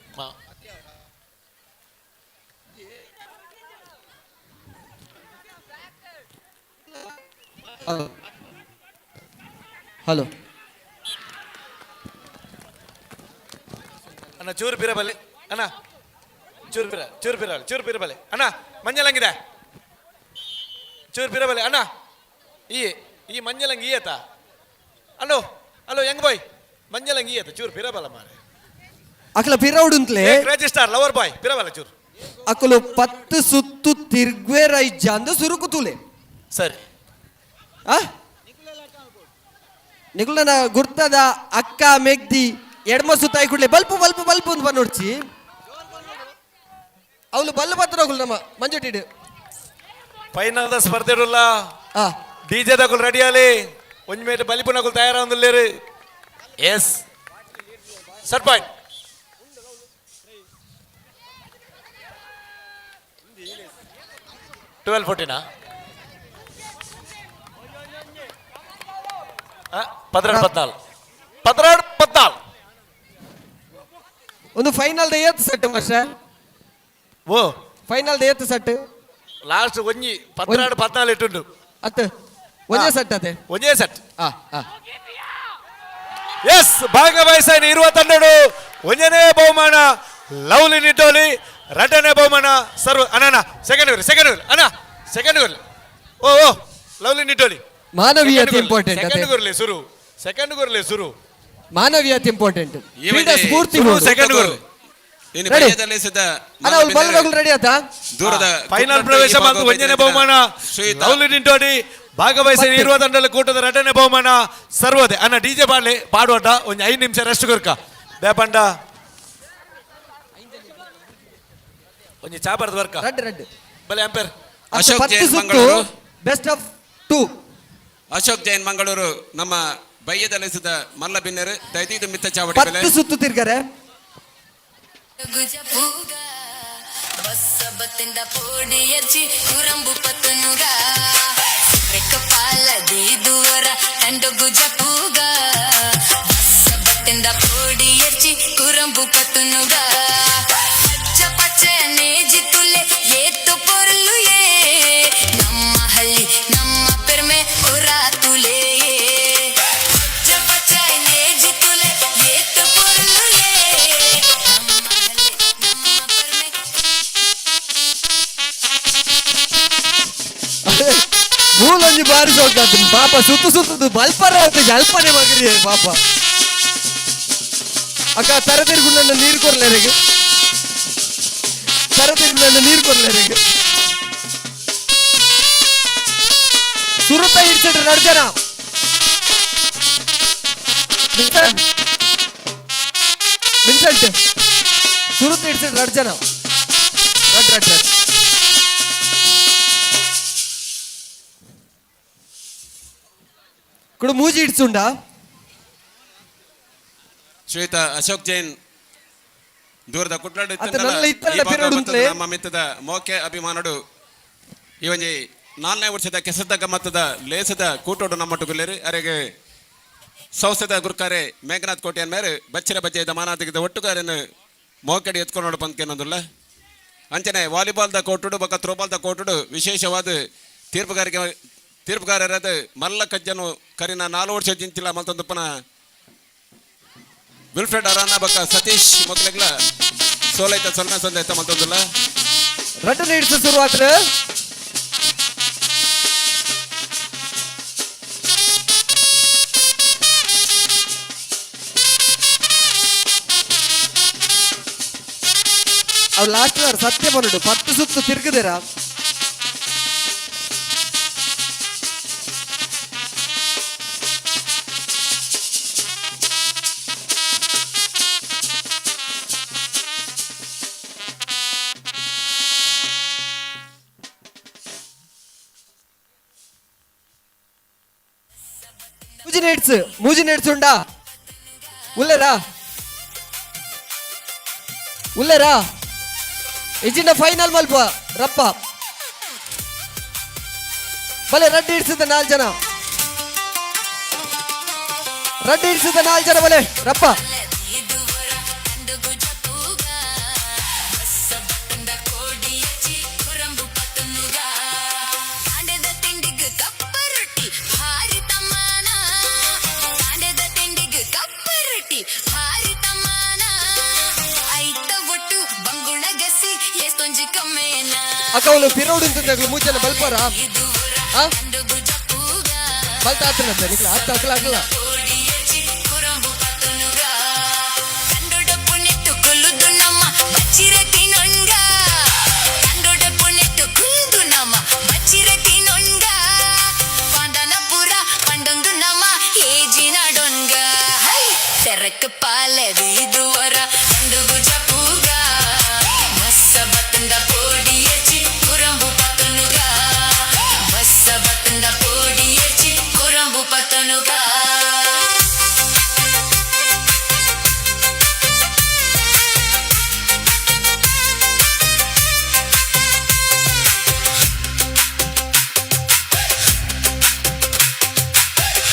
ಹಲೋ ಅಣ್ಣ ಚೂರು ಬಿರಬಲ್ಲಿ ಅಣ್ಣ ಚೂರು ಬಿರ ಚೂರು ಬಿರ ಚೂರು ಬಿರಬಲ್ಲಿ ಅಣ್ಣ ಮಂಜಲಂಗಿದೆ ಚೂರು ಬಿರಬಲ್ಲಿ ಅಣ್ಣ ಈ ಈ ಮಂಜಲಂಗಿ ಈಯತ hello hello Young ಬಾಯ್ ಮಂಜಲಂಗಿ ಈಯತ ಚೂರು ಬಿರಬಲ್ಲ ಮಾರೆ ಅಕಲ ಪಿರೌಡು ಉಂಟ್ಲೆ register lover boy ಬಿರಬಲ್ಲ ಚೂರು ಅಕಲು 10 ಸುತ್ತು ತಿರ್ಗ್ವೆ ರೈಜ ಅಂದ ಸುರುಕು ತೂಲೆ ಸರಿ ಆ ನಿಕುಲನ ಗುರ್ತದ ಅಕ್ಕ ಮೆಗ್ದಿ ಎಡ್ಮ ಸುತ್ತಾಯಿ ಕೂಡಲೇ bulb bulb bulb ಅಂತ ಬಂದು ಅವಳು ಬಲ್ಲು ಪತ್ರ ನಮ್ಮ ಮಂಜುಟಿಡು ಫೈನಲ್ the ಸ್ಪರ್ಧೆ ಡಿಜೆ ದಕುಲು ರೆಡಿ ಆಲಿ ಒಂಜಿ ಮೇಟ್ ಬಲಿಪುನಕುಲು ತಯಾರಾಂದುಲ್ಲೇರು S set point 12-14 16-14 16-14 ಒಂದು ಫೈನಲ್ the ಏತ್ ಸೆಟ್ ಮಾಸ್ಟರ್ ಓ ಫೈನಲ್ the ಏತ್ ಸೆಟ್ ಲಾಸ್ಟ್ ಒಂಜಿ 16-14 ಇಟ್ಟುಂಡು ಅತ್ ಒಂದೇ ಸೆಟ್ ಅದೇ ಒಂಜೇ ಸೆಟ್ ಆ ಆ ಎಸ್ ಭಾಗವಹಿಸಾಯಿನ ಇರುವ ತಂಡಡು ಒಂಜನೇ ಬಹುಮಾನ ಲವ್ಲಿ ನಿಟ್ಟೋಲಿ, ರಡ್ಡನೇ ಬಹುಮಾನ ಸರ್ವ. ಅಣ್ಣ ಸೆಕೆಂಡ್ ಗುರಿ, ಸೆಕೆಂಡ್ ಗುರಿ ಅಣ್ಣ, ಸೆಕೆಂಡ್ ಗುರಿ. ಓ ಓ ಲವ್ಲಿ ನಿಟ್ಟೋಲಿ. ಮಾನವೀಯತೆ ಇಂಪಾರ್ಟೆಂಟ್. ಸೆಕೆಂಡ್ ಗುರ್ಲಿ ಸುರು, ಸೆಕೆಂಡ್ ಗುರ್ಲಿ ಸುರು. ಮಾನವೀಯತೆ ಇಂಪಾರ್ಟೆಂಟ್. ಈ ಕ್ರೀಡಾ ಒಂಜಿ ಸ್ಫೂರ್ತಿ. ಸೆಕೆಂಡ್ ಗುರು. ಇನ್ನು Ready? ಬಯ್ಯದಲ್ಲಿ ಸಿದ್ಧ ಅಣ್ಣ, ಅವ್ರು ಬಲ್ಬಗಳು ರೆಡಿ ಆತಾ? ದೂರದ ಫೈನಲ್ ಪ್ರವೇಶ ಮತ್ತು ಒಂದನೇ ಬಹುಮಾನ ಲವ್ಲಿ ನಿಂಟೋಡಿ, ಭಾಗವಹಿಸಿ ಇರುವ ತಂಡದ ಕೂಟದ ಎರಡನೇ ಬಹುಮಾನ ಸರ್ವದೆ. ಅಣ್ಣ ಡಿಜೆ ಪಾಡ್ಲಿ ಪಾಡುವಟ ಒಂದು 5 ನಿಮಿಷ ರೆಸ್ಟ್ ಕೊರ್ಕ ಬೇಪಂಡ ಒಂಜಿ ಚಾಪರ್ದ ವರ್ಕ. ರಡ್ಡ್ ರಡ್ಡ್. ಬಲೆ umpire. Ashok Jain Mangaluru. Best of 2. Ashok Jain Mangaluru ನಮ್ಮ ಬಯ್ಯದಲ್ಲಿ ಸಿದ್ಧ ಮಲ್ಲ ಬಿನ್ನೆರು ದೈದೀದು ಮಿತ್ತ ಚಾವಡಿ ಬೆಲೆ. 10 ಸುತ್ತು ತಿರ್ಗರೆ. ಗುಜಪೂಗ ಬಸ್ಸ ಬತ್ತಿಂದ ಪೋಡಿಯರ್ಚಿ ಕುರಂಬು ಪತ್ತನುಗ ರೆಕ್ಕ ಪಾಲದಿ ದೂರ ತಂಡು ಗುಜಪೂಗ ಬಸ್ಸ ಬತ್ತಿಂದ ಪೋಡಿಯರ್ಚಿ ಕುರಂಬು ಪತ್ತನುಗ ಪಚ್ಚ ಪಚ್ಚ ನೇಜಿ ತುಲೆ ಏತು ಪೊರ್ಲು ಏ ನಮ್ಮ ಹಳ್ಳಿ ನಮ್ಮ ಪೆರ್ಮೆ ಒರ ತುಲೆ ಪಚ್ಚ ಪಚ್ಚ ನೇಜಿ ತುಲೆ ಏತು ಪೊರ್ಲು ಏ. ಮೂಲೊಂಜಿ ಬಾರಿ ಸೋಕಾತು ಪಾಪ. ಸುತ್ತು ಸುತ್ತದು ಬಲ್ಪರ ಅಲ್ಪನೆ ಮಗರಿ ಪಾಪ. ಅಕ್ಕ ತರತಿರ್ಗುಂಡ ನೀರು ಕೊರ್ಲೇರಿಗೆ, ತರತಿರ್ಗುಂಡ ನೀರು ಕೊರ್ಲೇರಿಗೆ. ಸುರುತ ಹಿಡ್ಸಿಟ್ರೆ ಎರಡು ಜನ. ವಿನ್ಸೆಂಟ್, ಸುರುತ ಹಿಡ್ಸಿಟ್ರೆ ಎರಡು ಜನ. ರಡ್ ರಡ್ ರಡ್. ಕುಡು ಮೂಜಿ ಇಡ್ಸುಂಡಾ. ಶ್ರೀಯುತ ಅಶೋಕ್ ಜೈನ್ ದೂರದ ಕುಟ್ಲಾಡು. ಅತ್ತ ನಲ್ಲ ಇತ್ತಲ್ಲ ಪಿರಡು ಉಂತ್ಲೆ. ನಮ್ಮ ಮಿತ್ತದ ಮೋಕೆ ಅಭಿಮಾನಡು ಈ ಒಂಜಿ 4ನೇ ವರ್ಷದ ಕೆಸದ ಗಮ್ಮತ್ತದ ಲೇಸದ ಕೂಟೋಡು ನಮ್ಮಟ್ಟುಗುಲ್ಲೇರು. ಅರೆಗೆ ಸಂಸ್ಥೆದ ಗುರುಕಾರೆ ಮೇಘನಾಥ್ ಕೋಟ್ಯಾನ್ ಮೇರೆ ಬಚ್ಚಿರ ಬಜ್ಜೆದ ಮಾನಾದಿಗದ ಒಟ್ಟುಗಾರನ್ನು ಮೋಕಡಿ ಎತ್ಕೊಂಡು ಪಂದ್ಕೆನ್ನೋದಿಲ್ಲ. ಅಂಚನೆ ವಾಲಿಬಾಲ್ದ ಕೋಟುಡು ಬೊಕ್ಕ ಥ್ರೋಬಾಲ್ದ ಕೋಟುಡು ವಿಶೇಷವಾದ ತೀರ್ಪುಗಾರಿಕೆ ತೀರ್ಪುಗಾರರಾದ ಮಲ್ಲ ಕಜ್ಜನು ಕರಿನ 4 ವರ್ಷ ಜಿಂಚಿಲ ಮಲ್ತೊಂದುಪ್ಪನ ವಿಲ್ಫ್ರೆಡ್ ಅರಾನ ಬೊಕ್ಕ ಸತೀಶ್ ಮೊಕ್ಲೆಗ್ಲ ಸೋಲೈತ ಸೊನ್ನೆ ಸಂದೈತ ಮಲ್ತೊಂದುಲ್ಲ. ರಡ್ಡನೆ ಹಿಡ್ಸ ಶುರುವಾತ್ರ. ಅವ್ರು ಲಾಸ್ಟ್ ಸತ್ಯ ಬನ್ನಡು 10 ಸುತ್ತು ತಿರುಗದಿರ. ಮೂಜಿ ನೇಡ್ಸ್, ಮೂಜಿ ನೇಡ್ಸ್ ಉಂಡಾ? ಉಲ್ಲೆರಾ ಉಲ್ಲೆರಾ? ಇಜಿನ ಫೈನಲ್ ಮಲ್ಪ ರಪ್ಪ ಬಲೆ. ರಡ್ಡಿ ಇಡ್ಸಿದ 4 ಜನ, ರಡ್ಡಿ ಇಡ್ಸಿದ 4 ಜನ ಬಲೆ ರಪ್ಪ. ಅಕ್ಕ ಅವಳು ಪಿರೋಡು ಅಂತಂದಾಗಲು ಮೂಜನ ಬಲ್ಪಾರ ಬಲ್ತ ಆತನಂತೆ ನಿಕ್ಲ ಅತ್ತ ಅಕ್ಲ ಅಕ್ಲ. ಪಾಲದೀದುವರ ಗುಜಪೂಗ bus ಬತ್ತಂದ ಪೋಡಿಯಚಿ ಕುರಂಬು ಪತನುಗ bus ಬತ್ತಂದ ಪೋಡಿಯಚಿ ಕುರಂಬು ಪತನುಗ.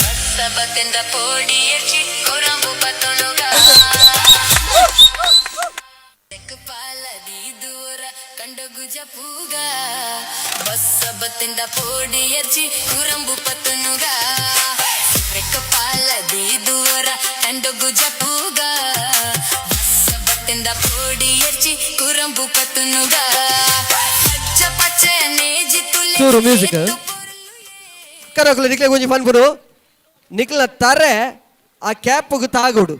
Bus ಬತ್ತಂದ ಪೋಡಿಯಚಿ ಕುರಂಬು ಪತನುಗ ಪಾಲದೀದುವರ ಕಂಡಗುಜ ಪೂಗ bus ಬತ್ತಿಂದ ಪೋಡಿಯರ್ಚಿ ಕುರಂಬು ಪತನುಗ ರೆಕ್ಕ ಪಾಲದೀದುವರ ಕಂಡಗುಜ ಪೂಗ bus ಬತ್ತಿಂದ ಪೋಡಿ ಎರ್ಚಿ ಕುರಂಬು ಪತ್ತುನುಗ ಪಚ್ಚ ಪಚ್ಚ ನೇಜಿ ತುಲೆ. ಚೂರು ಮ್ಯೂಸಿಕ್ ಕರಕಲು ನಿಕ್ಲೆ ಒಂಜಿ ಪನ್ಪುನು, ನಿಕ್ಲ ತರೆ ಆ ಕ್ಯಾಪ್ಗ್ ತಾಗೋಡು,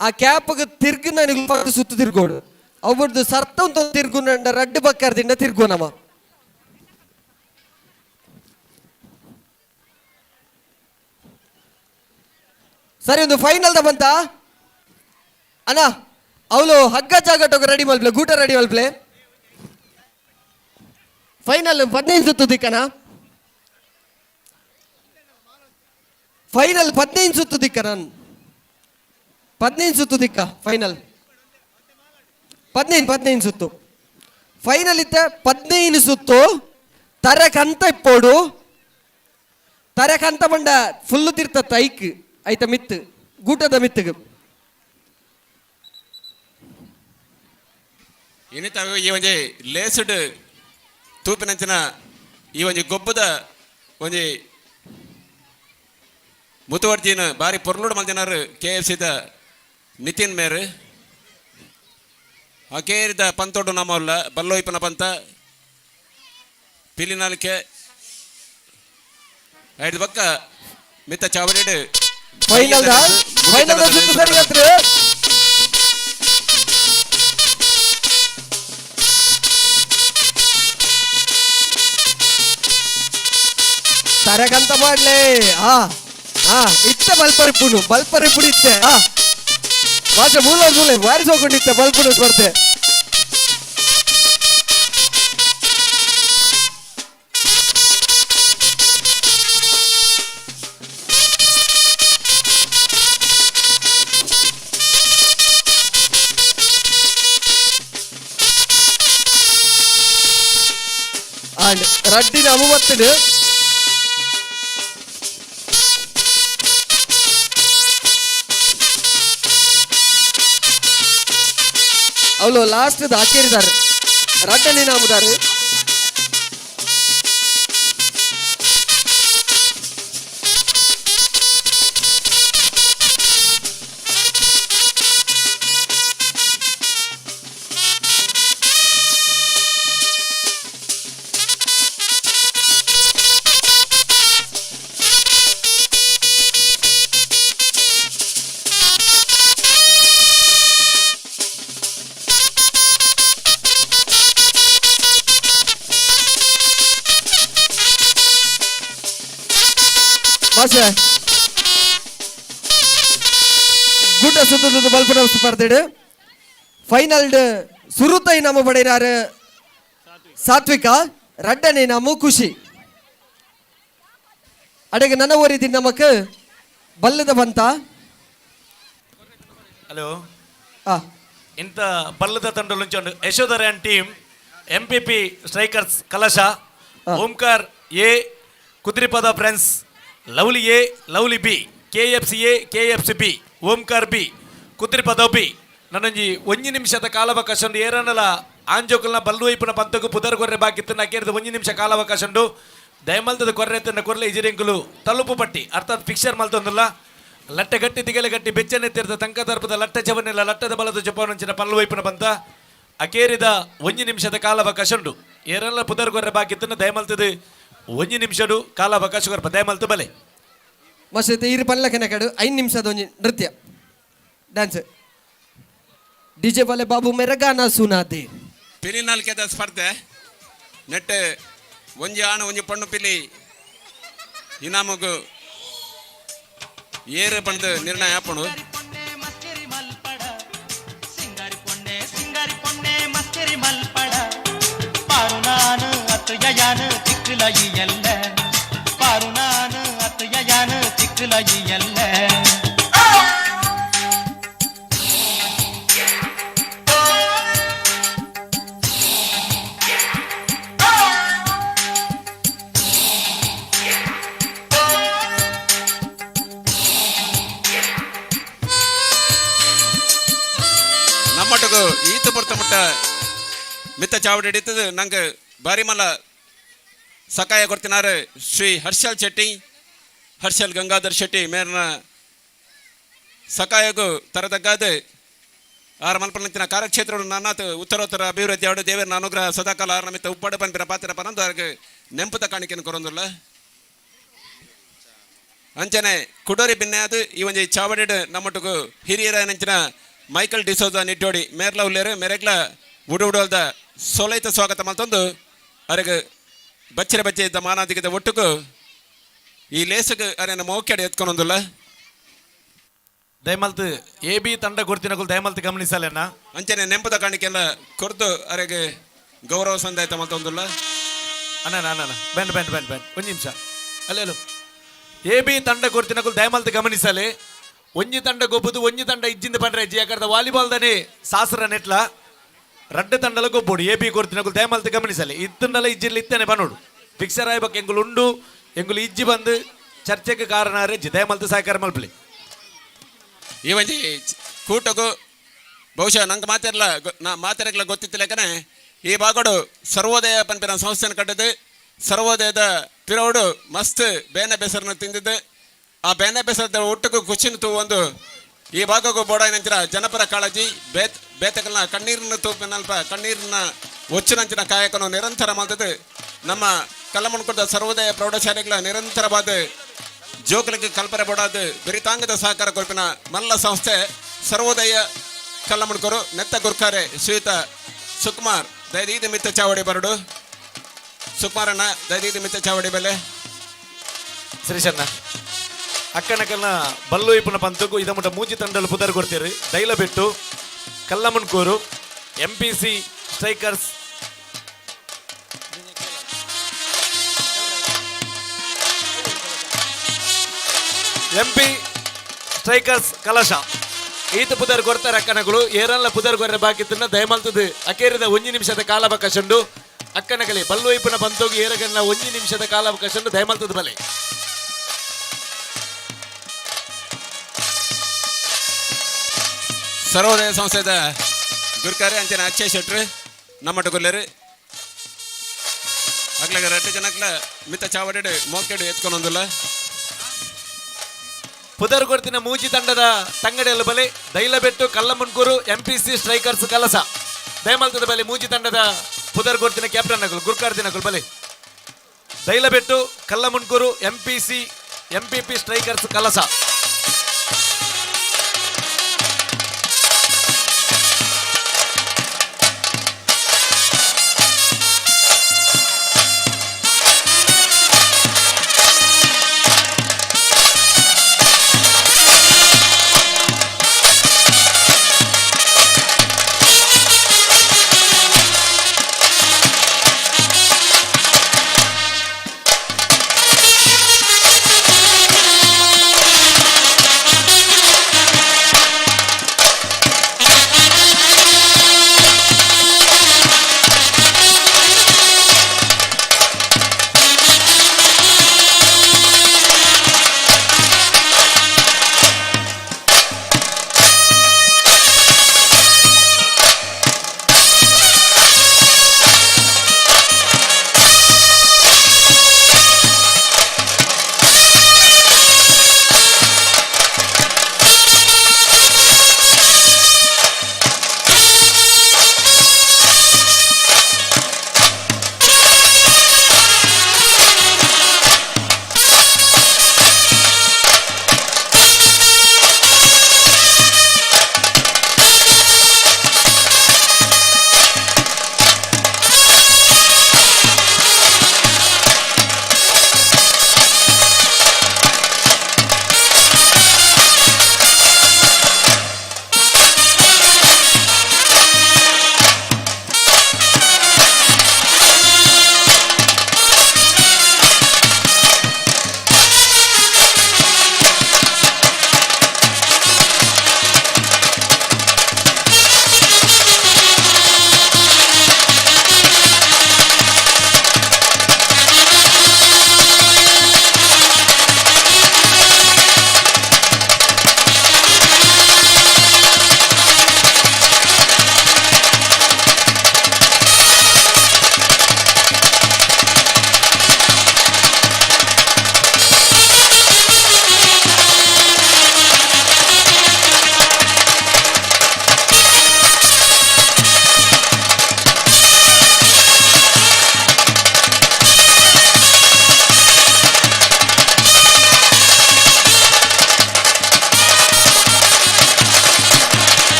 ಆ ಕ್ಯಾಪ್ಗ್ ತಿರ್ಗುನ ನಿಕ್ಲು ಪಕ್ಕ ಸುತ್ತು ತಿರ್ಗೋಡು. ಅವ್ರದ್ದು ಸರ್ತ ಅಂತ ತಿರ್ಗುನ ರಡ್ಡು ಬಕ್ಕರ್ದಿಂದ ತಿರ್ಗು ನಮ್ಮ. ಸರಿ, ಒಂದು ಫೈನಲ್ the ಬಂತ ಅಣ್ಣ. ಅವಳು ಹಗ್ಗ ಜಾಗಟೋಗ ರೆಡಿ ಮಲ್ಪ್ಲೆ, ಗೂಟ ರೆಡಿ ಮಲ್ಪ್ಲೆ. ಫೈನಲ್ 15 ಸುತ್ತು ದಿಕ್ಕನ, ಫೈನಲ್ 15 ಸುತ್ತು ದಿಕ್ಕ. ನಾನು 15 ಸುತ್ತು ದಿಕ್ಕ, ಫೈನಲ್ 15 15 ಸುತ್ತು ಫೈನಲ್ ಇತ್ತ. 15 ಸುತ್ತು ತರಕಂತ ಇಪ್ಪೋಡು. ತರಕಂತ ಬಂಡ ಫುಲ್ ತಿರ್ತತ್ತ ಐಕ್ ಐತ ಮಿತ್ತು, ಗೂಟದ ಮಿತ್ತಿಗೆ. ಇನ್ನಿತ ಈ ಒಂಜಿ ಲೇಸ್ಡ್ ತೂಪಿನಂಚಿನ ಈ ಒಂಜಿ ಗೊಬ್ಬದ ಒಂಜಿ ಮುತುವರ್ಜಿನ ಬಾರಿ ಪೊರ್ಲುಡು ಮಲ್ದಿನಾರು ಕೆಎಫ್ಸಿದ ನಿತಿನ್ ಮೇರ್. ಅಕೇರಿದ ಪಂತೊಡು ನಮ್ಮಲ್ಲ ಬಲ್ಲೋಯ್ಪನ ಪಂತ ಪಿಲಿನಾಲ್ಕೆ ಐದು ಬಕ್ಕ ಮಿತ್ತ ಚಾವಡಿಡು. ಫೈನಲ್ ಫೈನಲ್ ಸುತ್ತು ಸರಿ ಹತ್ರ. ತರಕಂತ ಮಾಡ್ಲೆ. ಹಾ ಹಾ, ಇತ್ತ ಬಲ್ಪರಿಪುಡು ಬಲ್ಪರಿಪುಡು ಇತ್ತೆ. ಹಾ ಮಾತ್ರ ಮೂಲ ಮೂಲೆ ಬಾರಿ ಹೋಗ್ಕೊಂಡಿತ್ತೆ ಬಲ್ಪುಡು ಸ್ಪರ್ಧೆ. ಅಂಡ್ ರಡ್ಡಿನ ಅಮುವತ್ತಡು. ಅವಳು ಲಾಸ್ಟ್ ಹಾಕಿರಿದ್ದಾರೆ ರಡ್ಡನಿ ನಾಮುದಾರು. ಮಾಸ್ಟರ್ ಗುಡ್ಡ ಸುತ್ತದ ಬಲ್ಪನ ಸ್ಪರ್ಧೆಡು ಫೈನಲ್ ಸುರುತೈ ನಮ್ಮ ಬಡೆಯಾರು ಸಾತ್ವಿಕ, ರಡ್ಡನೆ ನಮ್ಮ ಖುಷಿ. ಅಡೆಗೆ ನನ್ನ ಓರಿದಿ ನಮಕ್ ಬಲ್ಲದ ಬಂತ. ಹಲೋ, ಇಂಥ ಬಲ್ಲದ ತಂಡಲುಂಚುಂಡು Yashodhara team, MPP strikers Kalasha, Omkar A, Kudripada friends, lovely A, lovely B, KFC A, KFC B, Omkar B, Kudripada B. ನನ್ನೊಂಜಿ ಒಂಜಿ ನಿಮಿಷದ ಕಾಲಾವಕಾಶ ಉಂಡು. ಏರನಲ ಆಂಜೋಕಲ್ನ ಬಲ್ಲು ಪಂತకు ಪುದರ್ ಕೊರ್ರೆ ಬಾಕಿತ್ತು ನಕೇರಿದ ಒಂಜಿ ನಿಮಿಷ ಕಾಲಾವಕಾಶ ಉಂಡು. ದಯಮಲ್ತದ ಕೊರ್ರೆ ಎತ್ತಿನ ಕೊರ್ಲೆ ಇಜಿರೆಂಕುಲು ತಲುಪು ಪಟ್ಟಿ ಅರ್ಥಾತ್ ಫಿಕ್ಸರ್ ಮಲ್ತೊಂದುಲ್ಲ. ಲಟ್ಟೆ ಗಟ್ಟಿ ತಿಗಲೆ ಗಟ್ಟಿ ಬೆಚ್ಚನೆ ತೀರ್ದ ತಂಕ ದರ್ಪದ ಲಟ್ಟೆ ಚವನೆಲ್ಲ ಲಟ್ಟದ ಬಲದ ಜಪವನಂಚಿನ ಪಲ್ಲು ವೈಪುನ ಪಂತ ಅಕೇರಿದ ಒಂಜಿ ನಿಮಿಷದ ಕಾಲಾವಕಾಶ ಉಂಡು. ಏರಲ್ಲ ಪುದರ್ ಕೊರ್ರೆ ಬಾಕಿತ್ತು ದಯಮಲ್ತದ ಒಂಜಿ ನಿಮಿಷಡು ಕಾಲಾವಕಾಶ ಕೊರ್ಪ ದಯಮಲ್ತು ಬಲೆ. ಮಸ್ತ್ ಇರು ಪಲ್ಲಕನ ಕಡು 5 ನಿಮಿಷದ ಒಂಜಿ ನೃತ್ಯ ಡ್ಯಾನ್ಸ್. ಡಿಜೆ ವಾಲೆ ಬಾಬು ಮೇರಾ ಗಾನಾ ಸುನಾ they. ಪಿಲಿನಾಲ್ಕೆದ ಸ್ಪರ್ಧೆ ನೆಟ್ ಒಂಜಿ ಆಣ ಒಂಜಿ ಪಣ್ಣು ಪಿಲಿ ಇನಾಮಗು ಏರು ಪಂದು ನಿರ್ಣಯ ಆಪುಂಡು. ಸಿಂಗಾರಿ ಪೊನ್ನೆ ಮಸ್ಕರಿ ಮಲ್ಪಡ ಪಾರು ನಾನು ಅತ್ತು ಯಯಾನು ತಿಕ್ಕಲಯಿ ಎಲ್ಲ ಪಾರು ನಾನು ಅತ್ತು ಯಯಾನು ತಿಕ್ಕಲಯಿ ಎಲ್ಲ. ನಮ್ಮಟಗು ಈತ ಪೊರ್ತ ಮುಟ್ಟ ಮಿತ್ತ ಚಾವಡಿ ಹಿಡಿತದೆ. ನಂಗೆ ಬಾರಿ ಮಲ್ಲ ಸಕಾಯ ಕೊಡ್ತಿನಾರು ಶ್ರೀ ಹರ್ಷಲ್ ಶೆಟ್ಟಿ, ಹರ್ಷಲ್ ಗಂಗಾಧರ್ ಶೆಟ್ಟಿ ಮೇರ್ನ ಸಕಾಯಗೂ ತರತಗ್ಗಾದ. ಆರ್ ಮಲ್ಪನಂಚಿನ ಕಾರ್ಯಕ್ಷೇತ್ರಡು ನನ್ನಾತ್ ಉತ್ತರೋತ್ತರ ಅಭಿವೃದ್ಧಿ ಆಡು ದೇವರನ ಅನುಗ್ರಹ ಸದಾಕಾಲ ಆರ್ ನಮಿತ ಉಪ್ಪಡ ಪನ್ಪಿನ ಪಾತ್ರ ಪನಂದು ಆರ್ಗ್ ನೆಂಪುದ ಕಾಣಿಕೆಯನ್ನು ಕೊರೊಂದುಲ್ಲ. ಅಂಚನೆ ಕುಡೋರಿ ಬಿನ್ನೆ ಅದು ಈ ಒಂಜಿ ಚಾವಡಿಡ್ ನಮ್ಮೊಟ್ಟುಗು ಹಿರಿಯರ ನಂಚಿನ ಮೈಕಲ್ ಡಿಸೋಜ ನಿಟ್ಟೋಡಿ ಮೇರ್ಲ ಉಲ್ಲೇರು ಮೇರೆಗ್ಲ ಉಡು ಉಡೋಲ್ದ ಸೋಲೈತ ಸ್ವಾಗತ ಮಲ್ತೊಂದು ಅರೆಗ್ ಬಚ್ಚರೆ ಬಚ್ಚೆ ಇದ್ದ ಮಾನಾದಿಗದ ಒಟ್ಟುಗು ಈ ಲೇಸಗ್ ಅರೆನ ಮೌಕ್ಯಡೆ ಎತ್ಕೊಂಡೊಂದುಲ್ಲ. ದಯಮಲ್ತ್ ಎ ಬಿ ತಂಡ ಕೊಡ್ತಿನಕುಲು ದಯಮಲ್ತ್ ಗಮನಿಸಲೇನ. ಅಂಚನೆ ನೆಂಪುದ ಕಾಣಿಕೆಲ್ಲ ಕೊರ್ದು ಅರೆಗ್ ಗೌರವ ಸಂದಾಯತ ಮಲ್ತೊಂದುಲ್ಲ. ಅಣ್ಣ ಅಣ್ಣ ಬೆಂಡ್ ಬೆಂಡ್ ಬೆಂಡ್ ಬೆಂಡ್ ಒಂದು ನಿಮಿಷ ಅಲ್ಲೇಲು ಎ ಬಿ ತಂಡ ಕೊಡ್ತಿನಕುಲು ದಯಮಲ್ತ್ ಗಮನಿಸಲೆ. ಒಂಜಿ ತಂಡ ಗೊಬ್ಬುದು ಒಂಜಿ ತಂಡ ಇಜ್ಜಿಂದ ಪಂಡ್ರೆ ಇಜ್ಜಿ ಯಾಕಂದ್ರೆ ವಾಲಿಬಾಲ್ ದನೆ ಸಾಸರ ನೆಟ್ಲ ರಡ್ಡ ತಂಡಲ ಗೊಬ್ಬೋಡು. ಎ ಬಿ ಕೊಡ್ತಿನಕುಲು ದಯಮಲ್ತ್ ಗಮನಿಸಲೆ. ಇತ್ತಂಡಲ ಇಜ್ಜಿರ್ಲಿ ಇತ್ತನೆ ಬನ್ನೋಡು ಫಿಕ್ಸರ್ ಆಯ್ಬೇಕು ಎಂಗುಲು ಉಂಡು ಎಂಗುಲು ಇಜ್ಜಿ ಬಂದು ಚರ್ಚೆಗೆ ಕಾರಣ ರೆಜ್ಜಿ ದಯಮಲ್ತ್ ಸಹಕಾರ ಮಲ್ಪಲಿ. ಈ ಒಂಜಿ ಕೂಟಗು ಬಹುಶಃ ನಂಗೆ ಮಾತಿರಲ್ಲ ನಾ ಮಾತಿರಗ್ಲ ಗೊತ್ತಿತ್ತಿಲ್ಲಕನೆ ಈ ಭಾಗಡು ಸರ್ವೋದಯ ಪನ್ಪಿನ ಸಂಸ್ಥೆನ ಕಟ್ಟದು ಸರ್ವೋದಯದ ತಿರೋಡು ಮಸ್ತ್ ಬೇನೆ ಬೆಸರನ್ನ ತಿಂದಿದ್ದು ಆ ಬೇನೆ ಬೆಸರದ ಒಟ್ಟುಗು ಖುಷಿನ ತೂವೊಂದು ಈ ಭಾಗಕ್ಕೂ ಬೋಡಾಯಿನಂಚಿನ ಜನಪರ ಕಾಳಜಿ ಬೇತಕಲ್ನ ಕಣ್ಣೀರನ್ನ ತೂಪಿನಲ್ಪ ಕಣ್ಣೀರನ್ನ ಒಚ್ಚಿನಂಚಿನ ಕಾಯಕನು ನಿರಂತರ ಮಾಡ್ತದೆ. ನಮ್ಮ ಕಲ್ಲಮಣ್ಕುರ್ದ ಸರ್ವೋದಯ ಪ್ರೌಢಶಾಲೆಗಳ ನಿರಂತರವಾದ ಜೋಕಲಿಗೆ ಕಲ್ಪನೆ ಬೋಡಾದ ಬಿರಿತಾಂಗದ ಸಹಕಾರ ಕೊಲ್ಪಿನ ಮಲ್ಲ ಸಂಸ್ಥೆ ಸರ್ವೋದಯ ಕಲ್ಲಮಣ್ಕೂರು ನೆತ್ತ ಗುರ್ಕಾರೆ ಶ್ರೀಯುತ ಸುಕುಮಾರ್ ದಯದೀದ ಮಿತ್ತ ಚಾವಡಿ ಬರಡು. ಸುಕುಮಾರಣ್ಣ ದಯದೀದ ಮಿತ್ತ ಚಾವಡಿ ಬೆಲೆ. ಶ್ರೀಶಣ್ಣ ಅಕ್ಕನಕಲ್ನ ಬಲ್ಲು ಇಪ್ಪನ ಪಂತಕ್ಕೂ ಇದಮುಟ್ಟ ಮೂಜಿ ತಂಡಲು ಪುದರ್ ಕೊಡ್ತೀರಿ. Dailabettu Kallamundkur M P C strikers M P strikers ಕಲಶ ಈತ ಪುದರ್ ಕೊಡ್ತಾರೆ ಅಕ್ಕನಗಳು. ಏರಲ್ಲ ಪುದರ್ ಕೊರ್ರೆ ಬಾಕಿ ತಿನ್ನ ದಯಮಲ್ತದು ಅಕೇರಿದ ಒಂಜಿ ನಿಮಿಷದ ಕಾಲಾವಕಾಶ ಉಂಡು. ಅಕ್ಕನಗಲಿ ಬಲ್ಲು ಇಪ್ಪನ ಪಂತೋಗಿ ಏರಗನ್ನ ಒಂಜಿ ನಿಮಿಷದ ಕಾಲಾವಕಾಶ ಉಂಡು ದಯಮಲ್ತದು ಬಲೆ. ಸರ್ವೋದಯ ಸಂಸ್ಥೆದ ಗುರ್ಕಾರೆ ಅಂಚನೆ ಅಕ್ಷಯ್ ಶೆಟ್ರು ನಮ್ಮಟ ಗುಲ್ಲೇರು ಅಗ್ಲಗ ರಡ್ಡು ಜನಕ್ಲ ಮಿತ್ತ ಚಾವಡಿಡು ಮೋಕೆಡು ಎತ್ಕೊಂಡೊಂದುಲ್ಲ. ಪುದರ್ ಕೊಡ್ತಿನ ಮೂಜಿ ತಂಡದ ತಂಗಡಿಯಲ್ಲಿ ಬಲೆ Dailabettu Kallamundkur M P C strikers ಕಲಸ ದಯಮಲ್ತದ ಬಲೆ ಮೂಜಿ ತಂಡದ ಪುದರ್ ಕೊಡ್ತಿನ ಕ್ಯಾಪ್ಟನ್ ನಕಲು ಗುರ್ಕಾರ್ ದಿನಕುಲು ಬಲೆ. Dailabettu Kallamundkur M P C M P P strikers ಕಲಸ.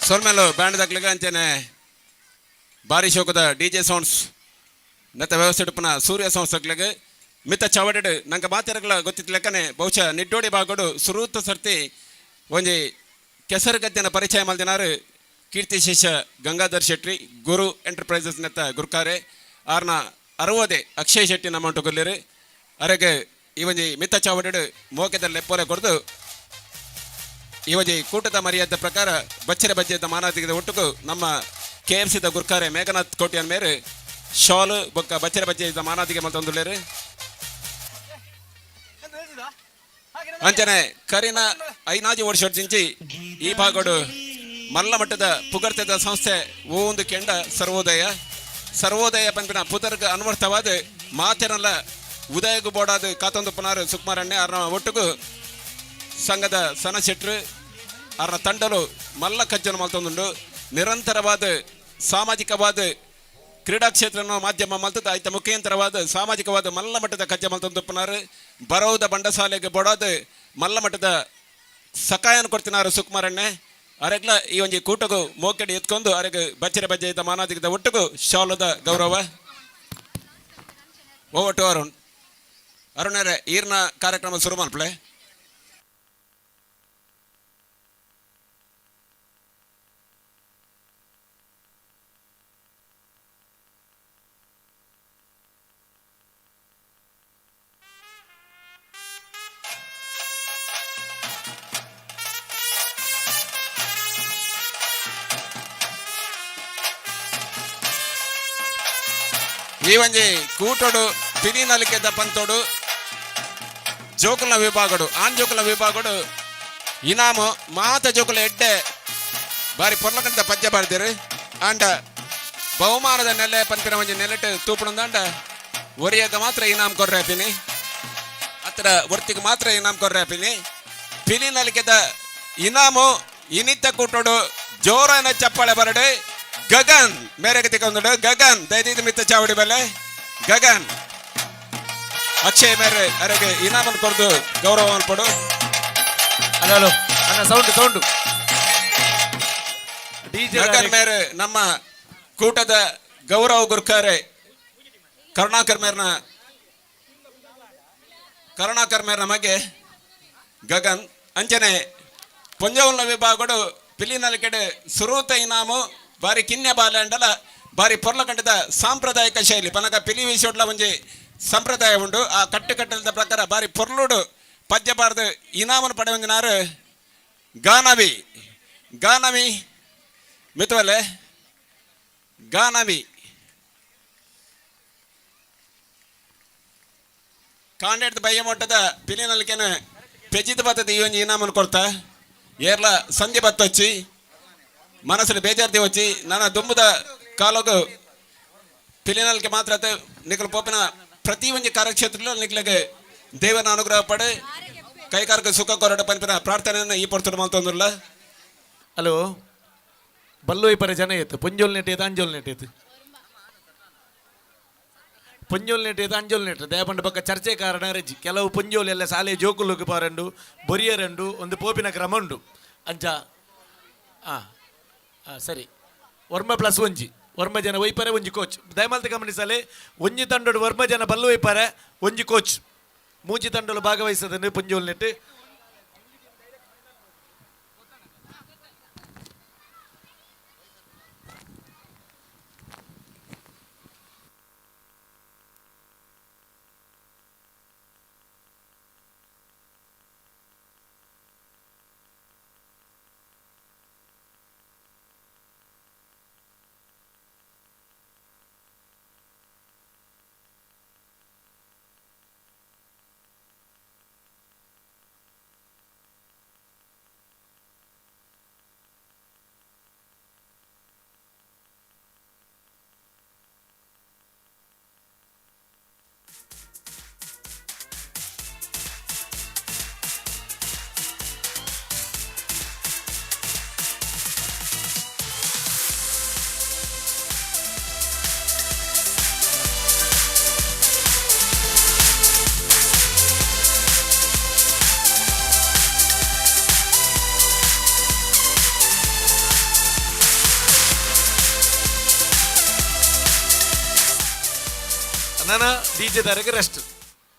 ಸೊಲ್ಮೆಲು ಬ್ಯಾಂಡ್ ದಕ್ಲಿಗೆ ಅಂಚನೆ ಬಾರಿ ಶೋಕದ ಡಿ ಜೆ ಸೌಂಡ್ಸ್ ನೆತ್ತ ವ್ಯವಸ್ಥೆ ಉಪ್ಪುನ ಸೂರ್ಯ ಸೌಂಡ್ಸ್ ದಕ್ಲಿಗೆ ಮಿತ್ತ ಚಾವಡೆಡ್ ನಂಗೆ ಮಾತೆರಗಳ ಗೊತ್ತಿತ್ತು ಲೆಕ್ಕನೆ ಬಹುಶಃ ನಿಡ್ಡೋಡಿ ಭಾಗಡು ಸುರೂತ ಸರ್ತಿ ಒಂಜಿ ಕೆಸರು ಗದ್ದೆನ ಪರಿಚಯ ಮಲ್ದಿನಾರು ಕೀರ್ತಿಶೇಷ ಗಂಗಾಧರ್ ಶೆಟ್ಟಿ ಗುರು ಎಂಟರ್ಪ್ರೈಸಸ್ ನೆತ್ತ ಗುರ್ಕಾರೆ ಆರ್ನ ಅರವದೆ ಅಕ್ಷಯ್ ಶೆಟ್ಟಿ ನಮ್ಮ ಗುಲ್ಲಿರು ಅರೆಗೆ ಈ ಒಂಜಿ ಮಿತ್ತ ಚಾವಡೆಡ್ ಮೋಕೆದ ಲೆಪ್ಪೋಲೆ ಕೊಡ್ದು ಈ ಒಂಜಿ ಕೂಟದ ಮರ್ಯಾದೆ ಪ್ರಕಾರ ಬಚ್ಚರೆ ಬಜ್ಜೆದ ಮಾನಾದಿಗದ ಒಟ್ಟುಗು ನಮ್ಮ ಕೆ ಎಫ್ ಸಿದ ಗುರ್ಕಾರೆ ಮೇಘನಾಥ್ ಕೋಟ್ಯಾನ್ ಮೇರೆ ಶಾಲು ಬೊಕ್ಕ ಬಚ್ಚರೆ ಬಜ್ಜೆದ ಮಾನಾದಿಗೆ ಮಲ್ತೊಂದುಲ್ಲೇರು. ಅಂಚನೆ ಕರಿನ ಐನಾಜಿ ವರ್ಷ ಈ ಭಾಗಡು ಮಲ್ಲ ಮಟ್ಟದ ಪುಗರ್ತೆದ ಸಂಸ್ಥೆ ಒಂದು ಕೆಂಡ ಸರ್ವೋದಯ ಸರ್ವೋದಯ ಪನ್ಪಿನ ಪುದರ್ಗ ಅನ್ವರ್ಥವಾದ ಮಾತೆನಲ್ಲ ಉದಯಗು ಬೋಡಾದ ಕಾತೊಂದು ಪುನಾರು ಸುಕುಮಾರಣ್ಣೆ ಅರ್ನ ಒಟ್ಟುಗು ಸಂಘದ ಸನ ಶೆಟ್ರು ಅರ್ನ ತಂಡಲು ಮಲ್ಲ ಕಜ್ಜನ ಮಲ್ತೊಂದುಂಡು. ನಿರಂತರವಾದ ಸಾಮಾಜಿಕವಾದ ಕ್ರೀಡಾ ಕ್ಷೇತ್ರನ ಮಾಧ್ಯಮ ಮಲ್ತದ ಐತ ಮುಖ್ಯಂತರವಾದ ಸಾಮಾಜಿಕವಾದ ಮಲ್ಲ ಮಟ್ಟದ ಕಜ್ಜ ಮಲ್ತೊಂದುಪ್ಪನಾರು ಬರೋದ ಬಂಡಸಾಲೆಗೆ ಬೊಡಾದ ಮಲ್ಲ ಮಟ್ಟದ ಸಕಾಯನ ಕೊಡ್ತಿನಾರು ಸುಕುಮಾರಣ್ಣೆ. ಅರೆಗ್ಲ ಈ ಒಂಜಿ ಕೂಟಗು ಮೋಕೆಡಿ ಎತ್ಕೊಂಡು ಅರೆಗ್ ಬಚ್ಚರೆ ಬಜ್ಜೆದ ಮಾನಾದಿಗದ ಒಟ್ಟುಗು ಶಾಲದ ಗೌರವ. ಓವರ್ ಟು ಅರುಣ್. ಅರುಣರೇ ಈರ್ನ ಕಾರ್ಯಕ್ರಮ ಶುರು ಮಲ್ಪಲೆ. ಈ ಒಂಜಿ ಕೂಟೋಡು ಪಿಲಿ ನಲಿಕೆದ ಪಂತೋಡು ಜೋಕುಲ ವಿಭಾಗಡು ಆನ್ ಜೋಕುಲ ವಿಭಾಗಡು ಇನಾಮು ಮಾತ ಜೋಕುಲ ಎಡ್ಡೆ ಬಾರಿ ಪೊರ್ಲಕಂತ ಪದ್ಯ ಬಾರ್ದಿರು. ಆಂಡ ಬಹುಮಾನದ ನೆಲೆ ಪನ್ಪಿನ ಒಂಜಿ ನೆಲೆಟ್ ತೂಪುಣಂದಾಂಡ ಒರಿಯಗ ಮಾತ್ರ ಇನಾಮ್ ಕೊರ್ರೆ ಪಿನಿ ಅತ್ರ ಒರ್ತಿಗೆ ಮಾತ್ರ ಇನಾಮ್ ಕೊರ್ರೆ ಪಿನಿ. ಪಿಲಿ ನಲಿಕೆದ ಇನಾಮು ಇನಿತ ಕೂಟೋಡು ಜೋರಾನ ಚಪ್ಪಾಳೆ ಬರಡು. ಗಗನ್ ಮೇರೆಗೆ ತಿಕ್ಕೊಂದುಡು ಗಗನ್ ದಯದೀದ ಮಿತ್ತ ಚಾವಡಿ ಬಲ್ಲೆ ಗಗನ್ ಅಕ್ಷಯ್ ಮೇರೆ ಅರೆಗೆ ಇನಾಮನ್ನು ಕೊಡ್ದು ಗೌರವವನ್ನು ಕೊಡು. ಹಲೋ ಹಲೋ ಅಣ್ಣ ಸೌಂಡ್ ಸೌಂಡು ಗಗನ್ ಮೇರೆ ನಮ್ಮ ಕೂಟದ ಗೌರವ ಗುರ್ಕಾರೆ ಕರುಣಾಕರ್ ಮೇರ್ನ ಮಗೆ ಗಗನ್. ಅಂಚನೆ ಪೊಂಜೋಲ್ನ ವಿಭಾಗಡು ಪಿಲಿನಲಿಕೆಡೆ ಸುರೂತ ಇನಾಮು ಬಾರಿ ಕಿನ್ಯ ಬಾಲ್ಯಾಂಡಲ ಬಾರಿ ಪೊರ್ಲಕಂಡದ ಸಾಂಪ್ರದಾಯಿಕ ಶೈಲಿ ಪನಕ ಪಿಲಿ ವೀಸೋಡ್ಲ ಒಂಜಿ ಸಂಪ್ರದಾಯ ಉಂಡು. ಆ ಕಟ್ಟುಕಟ್ಟದ ಪ್ರಕಾರ ಬಾರಿ ಪೊರ್ಲುಡು ಪದ್ಯ ಬಾರ್ದು ಇನಾಮನ್ನು ಪಡೆಯೊಂದಿನಾರು ಗಾನವಿ ಗಾನವಿ ಮಿತವಲೆ ಗಾನವಿ ಕಾಂಡೆಡ್ದ ಬಯ್ಯ ಮಟ್ಟದ ಪಿಲಿನಲ್ಕೆನ ಪೆಜಿದ ಬತ್ತದ ಈ ಒಂಜಿ ಇನಾಮನ್ನು ಕೊಡ್ತಾ ಏರ್ಲ ಸಂಜೆ ಬತ್ತೊಚ್ಚಿ ಮನಸ್ಸಲ್ಲಿ ಬೇಜಾರ್ದಿ వచ్చి ನನ್ನ ದುಂಬುದ ಕಾಲಗು ಪಿಲಿನಲ್ಗೆ ಮಾತ್ರ ನಿಖಲ್ ಪೋಪಿನ ಪ್ರತಿ ಒಂಜಿ ಕಾರ್ಯಕ್ಷೇತ್ರದಲ್ಲೂ ನಿಖಲಿಗೆ ದೇವನ ಅನುಗ್ರಹ ಪಡೆ ಕೈಕಾರಕ ಸುಖ ಕೊರಟ ಪನ್ಪಿನ ಪ್ರಾರ್ಥನೆಯನ್ನು ಈ ಪೊರ್ತುಡು ಮಲ್ತೊಂದುಲ್ಲ. ಹಲೋ ಬಲ್ಲೋಯ್ ಪರ ಜನ ಇತ್ತು ಪೊಂಜೋಲ್ ನೆಟ್ ಇತ್ತು ಅಂಜೋಲ್ ನೆಟ್ ಇತ್ತು ಪೊಂಜೋಲ್ ನೆಟ್ ಇತ್ತು ಅಂಜೋಲ್ ನೆಟ್ ದೇಪಂಡ ಪಕ್ಕ ಚರ್ಚೆ ಕಾರಣ ರಜ್ಜಿ ಕೆಲವು ಪೊಂಜೋಲ್ ಎಲ್ಲ ಸಾಲೆ ಜೋಕುಲುಗು ಪಾರಂಡು ಬೊರಿಯರಂಡು ಒಂದು ಪೋಪಿನ ಕ್ರಮ ಉಂಡು ಅಂಚ ಹಾಂ ಸರಿ ವರ್ಮ ಪ್ಲಸ್ ಒಂಜಿ ವರ್ಮ ಜನ ವೈಪರೆ ಒಂಜಿ ಕೋಚ್ ದಯಮಾಲ್ತ ಗಮನಿಸಲೆ ಒಂಜಿ ತಂಡೋಡು ವರ್ಮ ಜನ ಬಲ್ಲು ವೈಪರೆ ಒಂಜಿ ಕೋಚ್ ಮೂಜಿ ತಂಡೋಳು ಭಾಗವಹಿಸದನ್ನು ಪೊಂಜೋಲ್ ನೆಟ್ಟು. ನನ ಡಿಜೆದಾರಿಗೆ ರೆಸ್ಟ್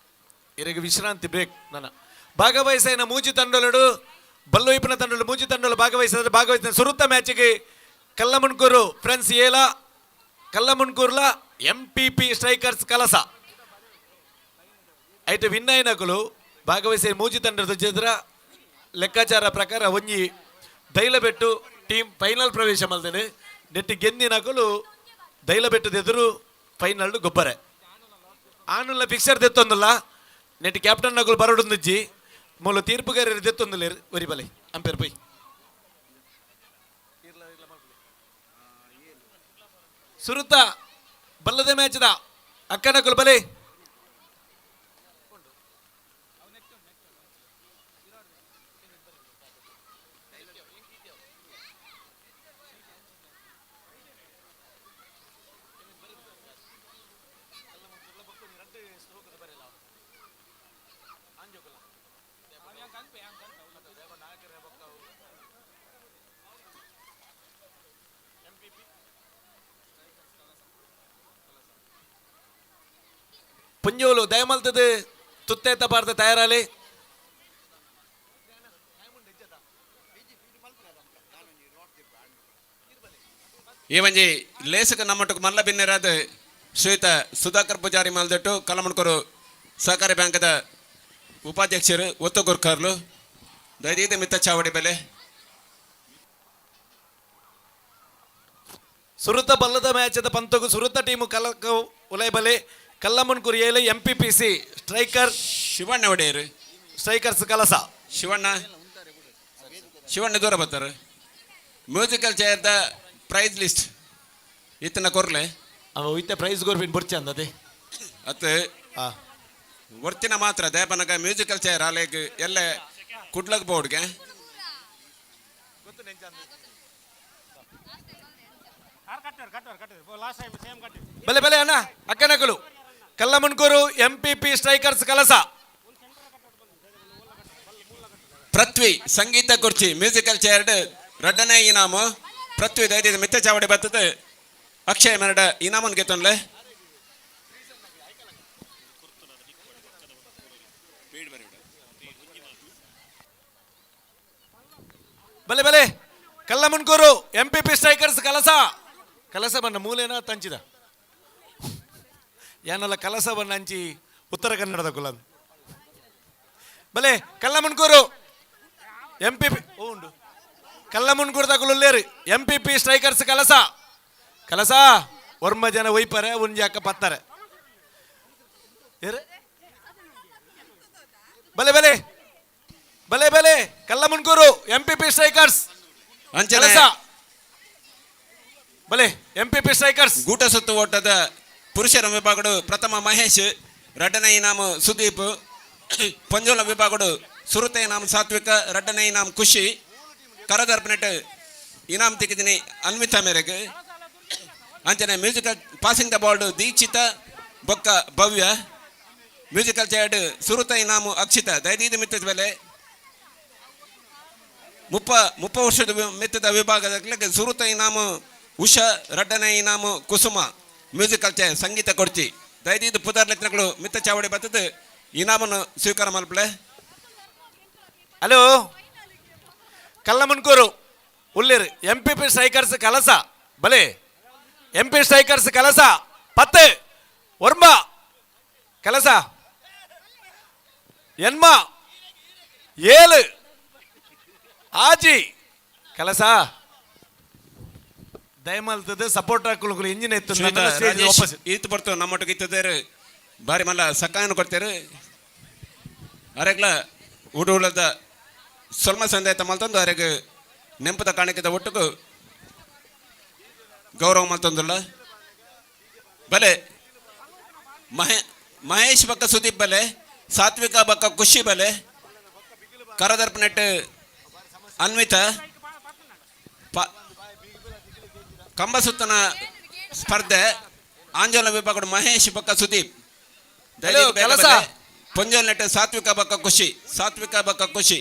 ಇರಗ ವಿಶ್ರಾಂತಿ ಬ್ರೇಕ್. ನನ್ನ ಭಾಗವಹಿಸಿನ ಮೂಜಿ ತಂಡಲುಡು ಬಲ್ಲೊಯ್ಪನ ತಂಡಲು ಮೂಜಿ ತಂಡಲು ಭಾಗವಹಿಸಿದ್ರೆ ಭಾಗವಹಿಸಿದ ಸುರುತ್ತ ಮ್ಯಾಚಿಗೆ ಕಲ್ಲಮುಣ್ಕೂರು ಫ್ರೆಂಡ್ಸ್ ಏಲ ಕಲ್ಲಮುಣ್ಕೂರ್ಲ ಎಂ ಪಿ ಪಿ ಸ್ಟ್ರೈಕರ್ಸ್ ಕಲಸ ಐಟ್ ವಿನ್ ಆಯಿನಕುಲು ಭಾಗವಹಿಸಿ ಮೂಜಿ ತಂಡದ ಜೆದ್ರ ಲೆಕ್ಕಾಚಾರ ಪ್ರಕಾರ ಒಂಜಿ ದೈಲಬೆಟ್ಟು ಟೀಮ್ ಫೈನಲ್ ಪ್ರವೇಶ ಮಲ್ದೇನೆ. ನೆಟ್ಟಿ ಗೆಂದಿನಕುಲು ದೈಲಬೆಟ್ಟದ ಎದುರು ಫೈನಲ್ ಗೊಬ್ಬರೆ. ಆನುಲ್ಲ ಫಿಕ್ಸರ್ ದೆತ್ತೊಂದುಲ್ಲ ನೆಟ್ಟಿ ಕ್ಯಾಪ್ಟನ್ ನಕುಲು ಬರಡುಂದುಜ್ಜಿ ಮೂಲ ತೀರ್ಪುಗಾರರು ದೆತ್ತೊಂದುಲ್ಲ ಒರಿ ಬಲೆ ಅಂಪೇರ್ ಪೋಯ್. ಸುರುತ ಬಲ್ಲದ ಮ್ಯಾಚ್ದ ಅಕ್ಕನಕುಲು ಬಲೆ. ಪುಂಜೋಲು ದಯಮಲ್ತದ ತುತ್ತೇತ ಬಾರ್ದ ತಯಾರಾಲಿ. ಈ ಒಂಜಿ ಲೇಸಕ ನಮ್ಮಟ್ಟకు ಮಲ್ಲ ಬಿನ್ನೆರಾದ ಶ್ರೀಯುತ ಸುಧಾಕರ್ ಪೂಜಾರಿ ಮಲ್ದಟ್ಟು ಕಲಮುಣ್ಕೂರು ಸಹಕಾರಿ ಬ್ಯಾಂಕದ ಉಪಾಧ್ಯಕ್ಷರು ಒತ್ತು ಗುರ್ಕಾರ್ಲು ದಯದೀದ ಮಿತ್ತ ಚಾವಡಿ ಬೆಲೆ. ಸುರುತ ಬಲ್ಲದ ಮ್ಯಾಚದ ಪಂತಗು ಸುರುತ team ಕಲಕ ಉಲೈಬಲೆ ಕಲ್ಲಮುಣ್ಕೂರು ಏಲೆ M P P C striker Shivanna Odeyar strikers Kalasa. Shivanna Shivanna ದೂರ ಬರ್ತಾರೆ. ಮ್ಯೂಸಿಕಲ್ ಚೇರ್ದ ಪ್ರೈಸ್ ಲಿಸ್ಟ್ ಇತ್ತನ ಕೊರ್ಲೆ ಅವ ಇತ್ತೆ ಪ್ರೈಸ್ ಗೊರ್ಪಿನ ಬುರ್ಚಿ ಅಂದದೆ ಅತ್ ಒರ್ತಿನ ಮಾತ್ರ ದೇಪನಗ ಮ್ಯೂಸಿಕಲ್ ಚೇರ್ ಅಲೆಗ್ ಎಲ್ಲ ಕುಡ್ಲಗ್ ಬೋರ್ಡ್ಗೆ ಬಲೆ ಬಲೆ ಅಣ್ಣ ಅಕ್ಕನಕಲು Kallamundkur M P P strikers Kalasa. Prithvi ಸಂಗೀತ ಕುರ್ಚಿ ಮ್ಯೂಸಿಕಲ್ ಚೇರ್ಡ್ ರಡ್ಡನೇ ಇನಾಮು ಪೃಥ್ವಿ ದೈದ ಮಿತ್ತ ಚಾವಡಿ ಬರ್ತದೆ ಅಕ್ಷಯ್ ಮರಡ ಇನಾಮನ್ ಗೆತ್ತೊನ್ಲೆ. ಬಲೆ ಬಲೆ Kallamundkur M P P strikers Kalasa. Kalasa ಬಣ್ಣ ಮೂಲೇನ ತಂಚಿದ ಏನಲ್ಲ ಕಲಸ ಬಣ್ಣ ಹಂಚಿ ಉತ್ತರ ಕನ್ನಡದ ಕುಲ ಬಲೆ ಕಲ್ಲಮುಣ್ಕೂರು ಎಂ ಪಿ ಪಿ ಓ ಉಂಡು ಕಲ್ಲಮುಣ್ಕೂರು ತಗುಲೇರು ಎಂ ಪಿ ಪಿ ಸ್ಟ್ರೈಕರ್ಸ್ ಕಲಸ. ಕಲಸ ಒರ್ಮ ಜನ ಒಯ್ಪರೆ ಒಂಜಿ ಅಕ್ಕ ಪತ್ತಾರೆ. ಬಲೆ ಬಲೆ ಬಲೆ ಬಲೆ Kallamundkur M P P strikers ಅಂಚನೆ ಕಲಸ. ಬಲೆ ಎಂ ಪಿ ಪಿ ಸ್ಟ್ರೈಕರ್ಸ್. ಗೂಟ ಸುತ್ತು ಓಟದ ಪುರುಷರ ವಿಭಾಗಡು ಪ್ರಥಮ ಮಹೇಶ್, ರಡ್ಡನೇ ಇನಾಮು ಸುದೀಪ್, ಪಂಜೋಲ ವಿಭಾಗಡು ಸುರುತ ಇನಾಮ್ ಸಾತ್ವಿಕ, ರಡ್ಡನೇ ಇನಾಮ್ ಖುಷಿ, ಕರದರ್ಪನೆಟ್ ಇನಾಮ್ ತಿಕ್ಕಿದಿನಿ ಅನ್ವಿತಾ ಮೇರೆಗೆ. ಅಂಚನೆ musical passing the ball Dikshita ಬೊಕ್ಕ ಭವ್ಯ, ಮ್ಯೂಸಿಕಲ್ ಚೇರ್ಡ್ ಸುರುತ ಇನಾಮು ಅಕ್ಷಿತ. ದಯದೀದ ಮಿತ್ತದ ಬೆಲೆ ಮುಪ್ಪ ವರ್ಷದ ಮಿತ್ತದ ವಿಭಾಗದ ಸುರುತ ಇನಾಮು ಉಷಾ, ರಡ್ಡನೇ ಇನಾಮು ಕುಸುಮ, ಮ್ಯೂಸಿಕಲ್ ಚೇರ್ ಸಂಗೀತ ಕೊಡ್ಚಿ. ದಯದೀದ ಪುದರ್ ಲೆತ್ತನಗಳು ಮಿತ್ತ ಚಾವಡಿ ಬತ್ತದ ಇನಾಮನ್ನು ಸ್ವೀಕಾರ ಮಲ್ಪಲೆ. ಹಲೋ ಕಲ್ಲಮುಣ್ಕೂರು ಉಳ್ಳೇರು ಎಂ ಪಿ ಪಿ ಸ್ಟ್ರೈಕರ್ಸ್ ಕಲಸ. ಬಲೆ ಎಂ ಪಿ ಸ್ಟ್ರೈಕರ್ಸ್ ಕಲಸ ಪತ್ತು ಒರ್ಮ ಕಲಸ ಎನ್ಮ ಏಳು ಆಜಿ ಕಲಸ ದಯಮಲ್ತದ ಸಪೋರ್ಟ್ ಹಾಕುಲು ಇಂಜಿನ್ ಎತ್ತು ರಾಜೇಶ್ ಈತ್ ಬರ್ತು ನಮ್ಮೊಟ್ಟಿಗೆ ಇತ್ತದೇರು ಬಾರಿ ಮಲ್ಲ ಸಕಾಯನ ಕೊಡ್ತೇರು. ಅರೆಗ್ಲ ಉಡುಳದ ಸೊಲ್ಮ ಸಂದೇತ ಮಲ್ತಂದು ಅರೆಗ್ ನೆಂಪದ ಕಾಣಿಕೆದ ಒಟ್ಟುಗು ಗೌರವ ಮಲ್ತಂದುಲ್ಲ. ಬಲೆ ಮಹೇಶ್ ಬಕ್ಕ ಸುದೀಪ್ ಬಲೆ, ಸಾತ್ವಿಕ ಬಕ್ಕ ಖುಷಿ ಬಲೆ, ಕರದರ್ಪನೆಟ್ ಅನ್ವಿತ, ಕಂಬಸುತ್ತನ ಸ್ಪರ್ಧೆ ಆಂಜೋಲ ವಿಭಾಗದ ಮಹೇಶ್ ಬಕ್ಕ ಸುದೀಪ್, ಪೊಂಜೋಲ್ ನೆಟ್ ಸಾತ್ವಿಕ ಬಕ್ಕ ಖುಷಿ, ಸಾತ್ವಿಕ ಬಕ್ಕ ಖುಷಿ.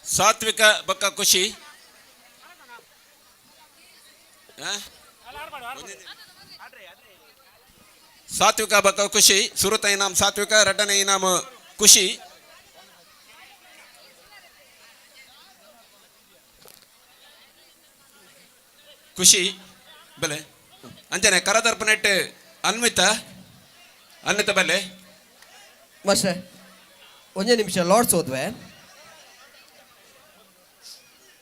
ಸಾತ್ವಿಕ ಬಕ್ಕ ಖುಷಿ. ಸಾತ್ವಿಕ ಬಕ್ಕ ಖುಷಿ. ಸುರುತ ಇನಾಮ್ ಸಾತ್ವಿಕ, ರಡ್ಡನೆ ಇನಾಮ್ ಖುಷಿ. ಖುಷಿ ಬೆಲೆ. ಅಂಚನೆ ಕರದರ್ಪನೆಟ್ ಅನ್ವಿತ, ಅನ್ವಿತ ಬಲೆ. ಮಾಸ್ಟರ್ ಒಂದೇ ನಿಮಿಷ ಲಾರ್ಡ್ಸ್ ಹೋದ್ವೆ.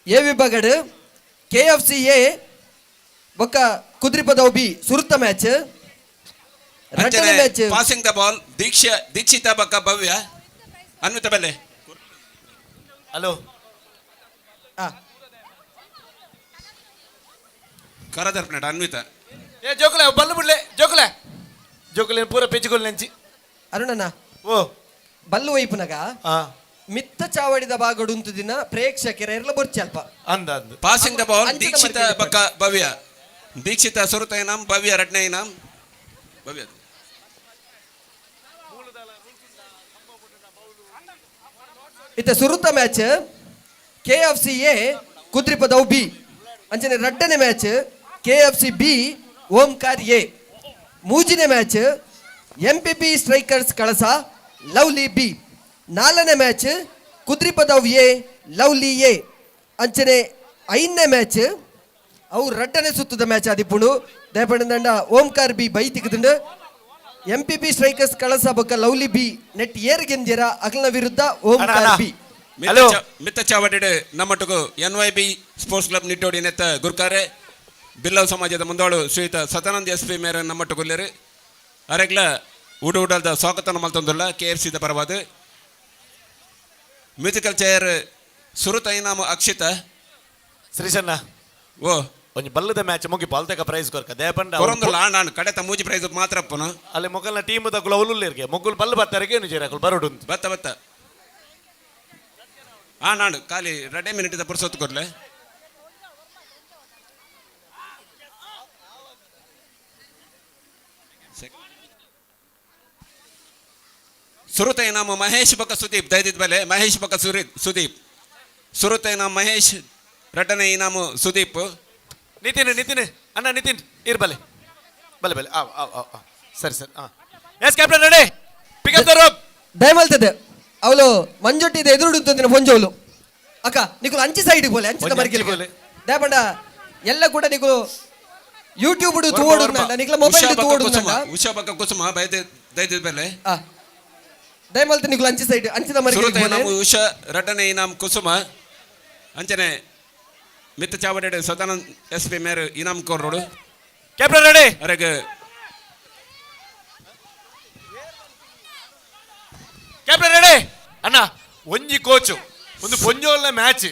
ಎ ವಿಭಾಗಡ್ K F C A ಬೊಕ್ಕ ಕುದ್ರಿಪದವ್ ಬಿ ಸುರುತ ಮ್ಯಾಚ್. ರಡ್ಡನೇ match passing the ball Deeksha, Dikshita ಬಕ್ಕ ಭವ್ಯ. ಅನ್ವಿತ ಬಲೆ. ಹಲೋ. ಕರದರ್ಪನೆಟ್ ಅನ್ವಿತ. ಏ ಜೋಕುಲೆ ಬಲ್ಲು ಬಿಡ್ಲೆ ಜೋಕುಲೆ ಜೋಕುಲೆ ಪೂರ ಪೆಜ್ಜುಗೊಲ್ ನೆಂಚಿ. ಅರುಣಣ್ಣ, ಓ ಬಲ್ಲು ವೈಪುನಗ ಮಿತ್ತ ಚಾವಡಿದ ಭಾಗಡುಂತು ದಿನ ಪ್ರೇಕ್ಷಕರ ಎರ್ಲ ಬೊರ್ಚಿ ಅಲ್ಪ ಅಂದ ಅಂದ. Passing the ball Dikshita ಬಕ್ಕ ಭವ್ಯ. ದೀಕ್ಷಿತ ಸುರುತ ಇನಾಮ್, ಭವ್ಯ ರಡ್ನೇ ಇನಾಮ್. ಭವ್ಯ ಇತ್ತ ಸುರುತ match K F C A Kudripadavu B. ಅಂಚನೆ ರಡ್ಡನೇ match K F C B Omkar A. ಮೂಜಿನೇ match M P P strikers Kalasa lovely B. ನಾಲ್ಕನೇ match Kudripadavu A lovely A. ಅಂಚನೆ ಐದನೇ match ಅವು ರಡ್ಡನೆ ಸುತ್ತದ ಮ್ಯಾಚ್ ಆದಿಪ್ಪುಂಡು. ದಯಪಂಡ ಓಂಕಾರ್ ಬಿ ಬೈ ತಿಕ್ಕದುಂಡು. M P P strikers Kalasa ಬೊಕ್ಕ lovely B net air ಗೆಂದಿರ ಅಗಲನ ವಿರುದ್ಧ Omkar B. ಮಿತ್ತ ಚಾವಡಿಡ್ ನಮ್ಮಟ್ಟುಗು N Y B sports club Nittodi ನೆತ್ತ ಗುರ್ಕಾರೆ ಬಿಲ್ಲವ್ ಸಮಾಜದ ಮುಂದೋಳು ಶ್ರೀಯುತ ಸದಾನಂದ್ ಎಸ್ ಪಿ ಮೇರೆ ನಮ್ಮಟ್ಟುಗುಲ್ಲೇರು ಅರೆಗ್ಲ ಉಡು ಉಡಲ್ದ ಸ್ವಾಗತ ಮಲ್ತೊಂದುಲ್ಲ ಕೆ ಎಫ್ ಸಿದ ಪರವಾದ. ಮ್ಯೂಸಿಕಲ್ ಚೇರ್ ಸುರುತ ಇನಾಮ ಅಕ್ಷಿತ. ಶ್ರೀಶಣ್ಣ, ಓ ಒಂಜಿ ಬಲ್ಲದ ಮ್ಯಾಚ್ ಮುಗಿ ಪಾಲ್ತಕ ಪ್ರೈಸ್ ಕೊರ್ಕ ದೇಪಂಡ ಕೊರೊಂದುಲ್ಲ ನಾನು ಕಡೆತ ಮೂಜಿ ಪ್ರೈಸ್ ಮಾತ್ರ ಅಪ್ಪನು. ಅಲ್ಲಿ ಮೊಗಲ್ನ ಟೀಮ್ ದಕುಲು ಅವಲುಲ್ಲೇರ್ಗೆ ಮೊಗ್ಗುಲ್ ಬಲ್ಲು ಬರ್ತಾರೆ ಏನು ಜೇರ ಅಕುಲು ಬರೋಡು ಬತ್ತ ಬತ್ತ. ಆ ನಾಡು ಖಾಲಿ ರಡ್ಡೆ ಮಿನಿಟ್ ಪುರ್ಸೊತ್ತು ಕೊರ್ಲೆ. ಸುರುತ ಇನಾಮ ಮಹೇಶ್ ಬಕ್ಕ ಸುದೀಪ್ ದಯದಿದ್ ಬಲೆ. ಮಹೇಶ್ ಬಕ್ಕ ಸುದೀಪ್. ಸುರುತ ಇನಾಮ ಮಹೇಶ್, ರಡ್ಡನೆ ಇನಾಮ ಸುದೀಪ್. ನಿತಿನ್ ನಿತಿನ್ ಅಣ್ಣ ನಿತಿನ್ ಇರ್ ಬಲೆ ಬಲೆ ಬಲೆ ಆವ್ ಆವ್ ಆವ್ ಆವ್ ಸರಿ ಸರಿ. ಹಾಂ yes captain ready pick up the rope. ದಯಮಲ್ತದೆ ಅವಳು ಮಂಜೊಟ್ಟಿದ ಎದುರುಡು ತಂದಿನ ಪೊಂಜೋಲು ಅಕ್ಕ ನಿಕುಲು ಅಂಚಿ ಸೈಡ್ ಬೋಲೆ ಅಂಚಿದ ಮರ್ಗಿಲ್ ಬೋಲೆ. ದಯಪಂಡ ಎಲ್ಲ ಕೂಡ ನಿಕುಲು ಯೂಟ್ಯೂಬ್ ತೂವೋಡು ನಿಕಲ ಮೊಬೈಲ್ ತೂವೋಡು. ಉಷಾ ಬಕ್ಕ ಕುಸುಮ ದಯದಿದ್ ಬಲೆ. ದಯಮಲ್ತ ನಿಕುಲು ಅಂಚಿ ಸೈಡ್ ಅಂಚಿದ ಮರ್ಗಿಲ್ ಸುರುತ ಇನಾಮ ಉಷಾ, ರಡ್ಡನೆ ಇನಾಮ ಕುಸುಮ. ಅಂಚನೆ ಮಿತ್ತ ಚಾವಡಿ ಸದಾನಂದ್ ಎಸ್ ಪಿ ಮೇರ್ ಇನಾಮ್ ಕೋರ್ರೋಡು. ಕ್ಯಾಪ್ಟನ್ ರೆಡಿ ಅರೆಗ್ ಕ್ಯಾಪ್ಟನ್ ರೆಡಿ ಅಣ್ಣ ಒಂಜಿ ಕೋಚು ಒಂದು ಪೊಂಜೋಲ್ನ ಮ್ಯಾಚ್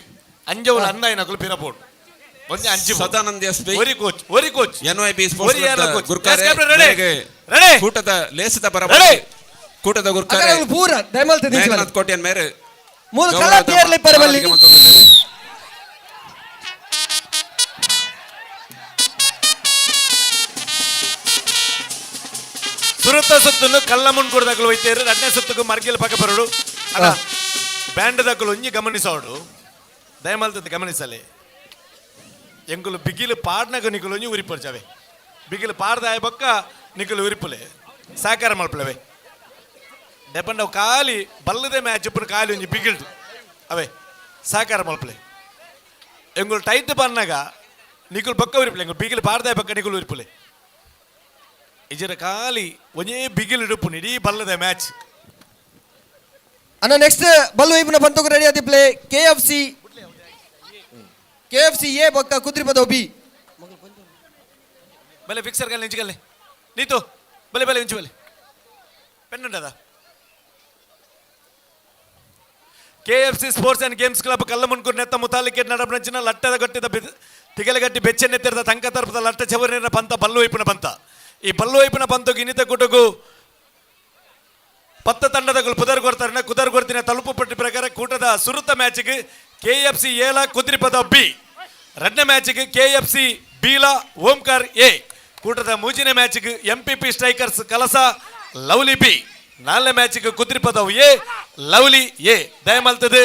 ಅಂಜೋಲ್ ಅಂದಾಯಿನಕುಲು ಪಿರಪೋಡು ಒಂಜಿ ಅಂಚಿ ಸದಾನಂದ್ ಎಸ್ ಪಿ ಒರಿ ಕೋಚ್ ಒರಿ coach N Y B sports ಗುರ್ಕಾರೆ ready ready ಕೂಟದ ಲೇಸದ ಪರ ಕೂಟದ ಗುರ್ಕಾರೆ ಪೂರ ದಯಮಲ್ತ ಮೇಘನಾಥ್ ಕೋಟ್ಯನ್ ಮೇರ್ ಮೂಲ ಕಲಾ ತೇರ್ಲೆ ಪರಬಲ್ಲಿ. ಸುರುತ ಸುತ್ತನ್ನು ಕಲ್ಲ ಮುನ್ಕೂಡದಾಗಲು ಒಯ್ತೇರು ರಡ್ನೇ ಸುತ್ತಕ್ಕೂ ಮರ್ಗಿಲ್ ಪಕ್ಕ ಬರೋಡು ಅಣ್ಣ ಬ್ಯಾಂಡ್ ದಾಕಲು ಒಂಜಿ ಗಮನಿಸೋಡು ದಯಮಲ್ತದ್ದು ಗಮನಿಸಲೆ ಎಂಕುಲು ಬಿಗಿಲು ಪಾಡ್ನಗ ನಿಕುಲು ಒಂಜಿ ಉರಿಪೊರ್ಚವೆ ಬಿಗಿಲು ಪಾಡ್ದಾಯ ಬೊಕ್ಕ ನಿಕುಲು ಉರಿಪುಲೆ ಸಹಕಾರ ಮಲ್ಪಲವೆ ದೆಪಂಡವು ಖಾಲಿ ಬಲ್ಲದೆ ಮ್ಯಾಚ್ ಇಪ್ಪುನ ಖಾಲಿ ಒಂಜಿ ಬಿಗಿಲ್ದು ಅವೇ ಸಹಕಾರ ಮಲ್ಪಲೆ ಎಂಗುಲು ಟೈಟ್ ಬನ್ನಾಗ ನಿಕುಲು ಬೊಕ್ಕ ಉರಿಪುಲೆ ಎಂಗುಲು ಬಿಗಿಲು ಪಾಡ್ದಾಯ ಬೊಕ್ಕ ನಿಕುಲು ಉರಿಪುಲೆ ಇಜರ ಖಾಲಿ ಒಂಜೇ ಬಿಗಿಲು ಇಡುಪುನು ಇಡೀ ಬಲ್ಲದೆ ಮ್ಯಾಚ್. ಅಣ್ಣ next Ballu ವೈಪುನ ಪಂತೊಗು ready Adi play K F C K F C A ಬೊಕ್ಕ ಕುದ್ರಿಪದವ್ ಬಿ. ಬಲೆ ಫಿಕ್ಸರ್ ಗಲ್ಲಿ ನಿಂಚುಗಲ್ಲಿ ನೀತು ಬಲೆ ಬಲೆ ಇಂಚು ಬಲೆ pen ಉಂಟದ. K F C sports and games club Kallamundkur ನೆತ್ತ ಮುತಾಲಿಕೆ ನಡಪನಂಚಿನ ಲಟ್ಟದ ಗಟ್ಟಿದ ತಿಗಲಗಟ್ಟಿ ಬೆಚ್ಚನೆತ್ತಿರದ ತಂಕ ತರ್ಪದ ಲಟ್ಟ ಚವರಿನ ಪಂತ ಬಲ್ಲು ವೈಪುನ ಪಂತ. ಈ ಬಲ್ಲು ವೈಪುನ ಪಂತಕ್ಕೆ ಇನ್ನಿತ ಕೂಟಗೂ ಪತ್ತ ತಂಡದಗಳು ಪುದರ್ ಕೊಡ್ತಾರೆ ಕುದರ್ ಕೊಡ್ತೀನಿ ತಲುಪು ಪಟ್ಟಿ ಪ್ರಕಾರ ಕೂಟದ ಸುರುತ ಮ್ಯಾಚ್ಗೆ K F C ಏಲ ಕುದ್ರಿಪದ ಬಿ, ರಡ್ನೇ ಮ್ಯಾಚ್ಗೆ K F C ಬೀಲ ಓಂಕಾರ್ A, ಕೂಟದ ಮೂಜಿನ ಮ್ಯಾಚ್ಗೆ M P P strikers Kalasa lovely B, ನಾಲ್ನೇ ಮ್ಯಾಚ್ಗೆ ಕುದ್ರಿಪದವು A lovely A. ದಯಮಲ್ತದೆ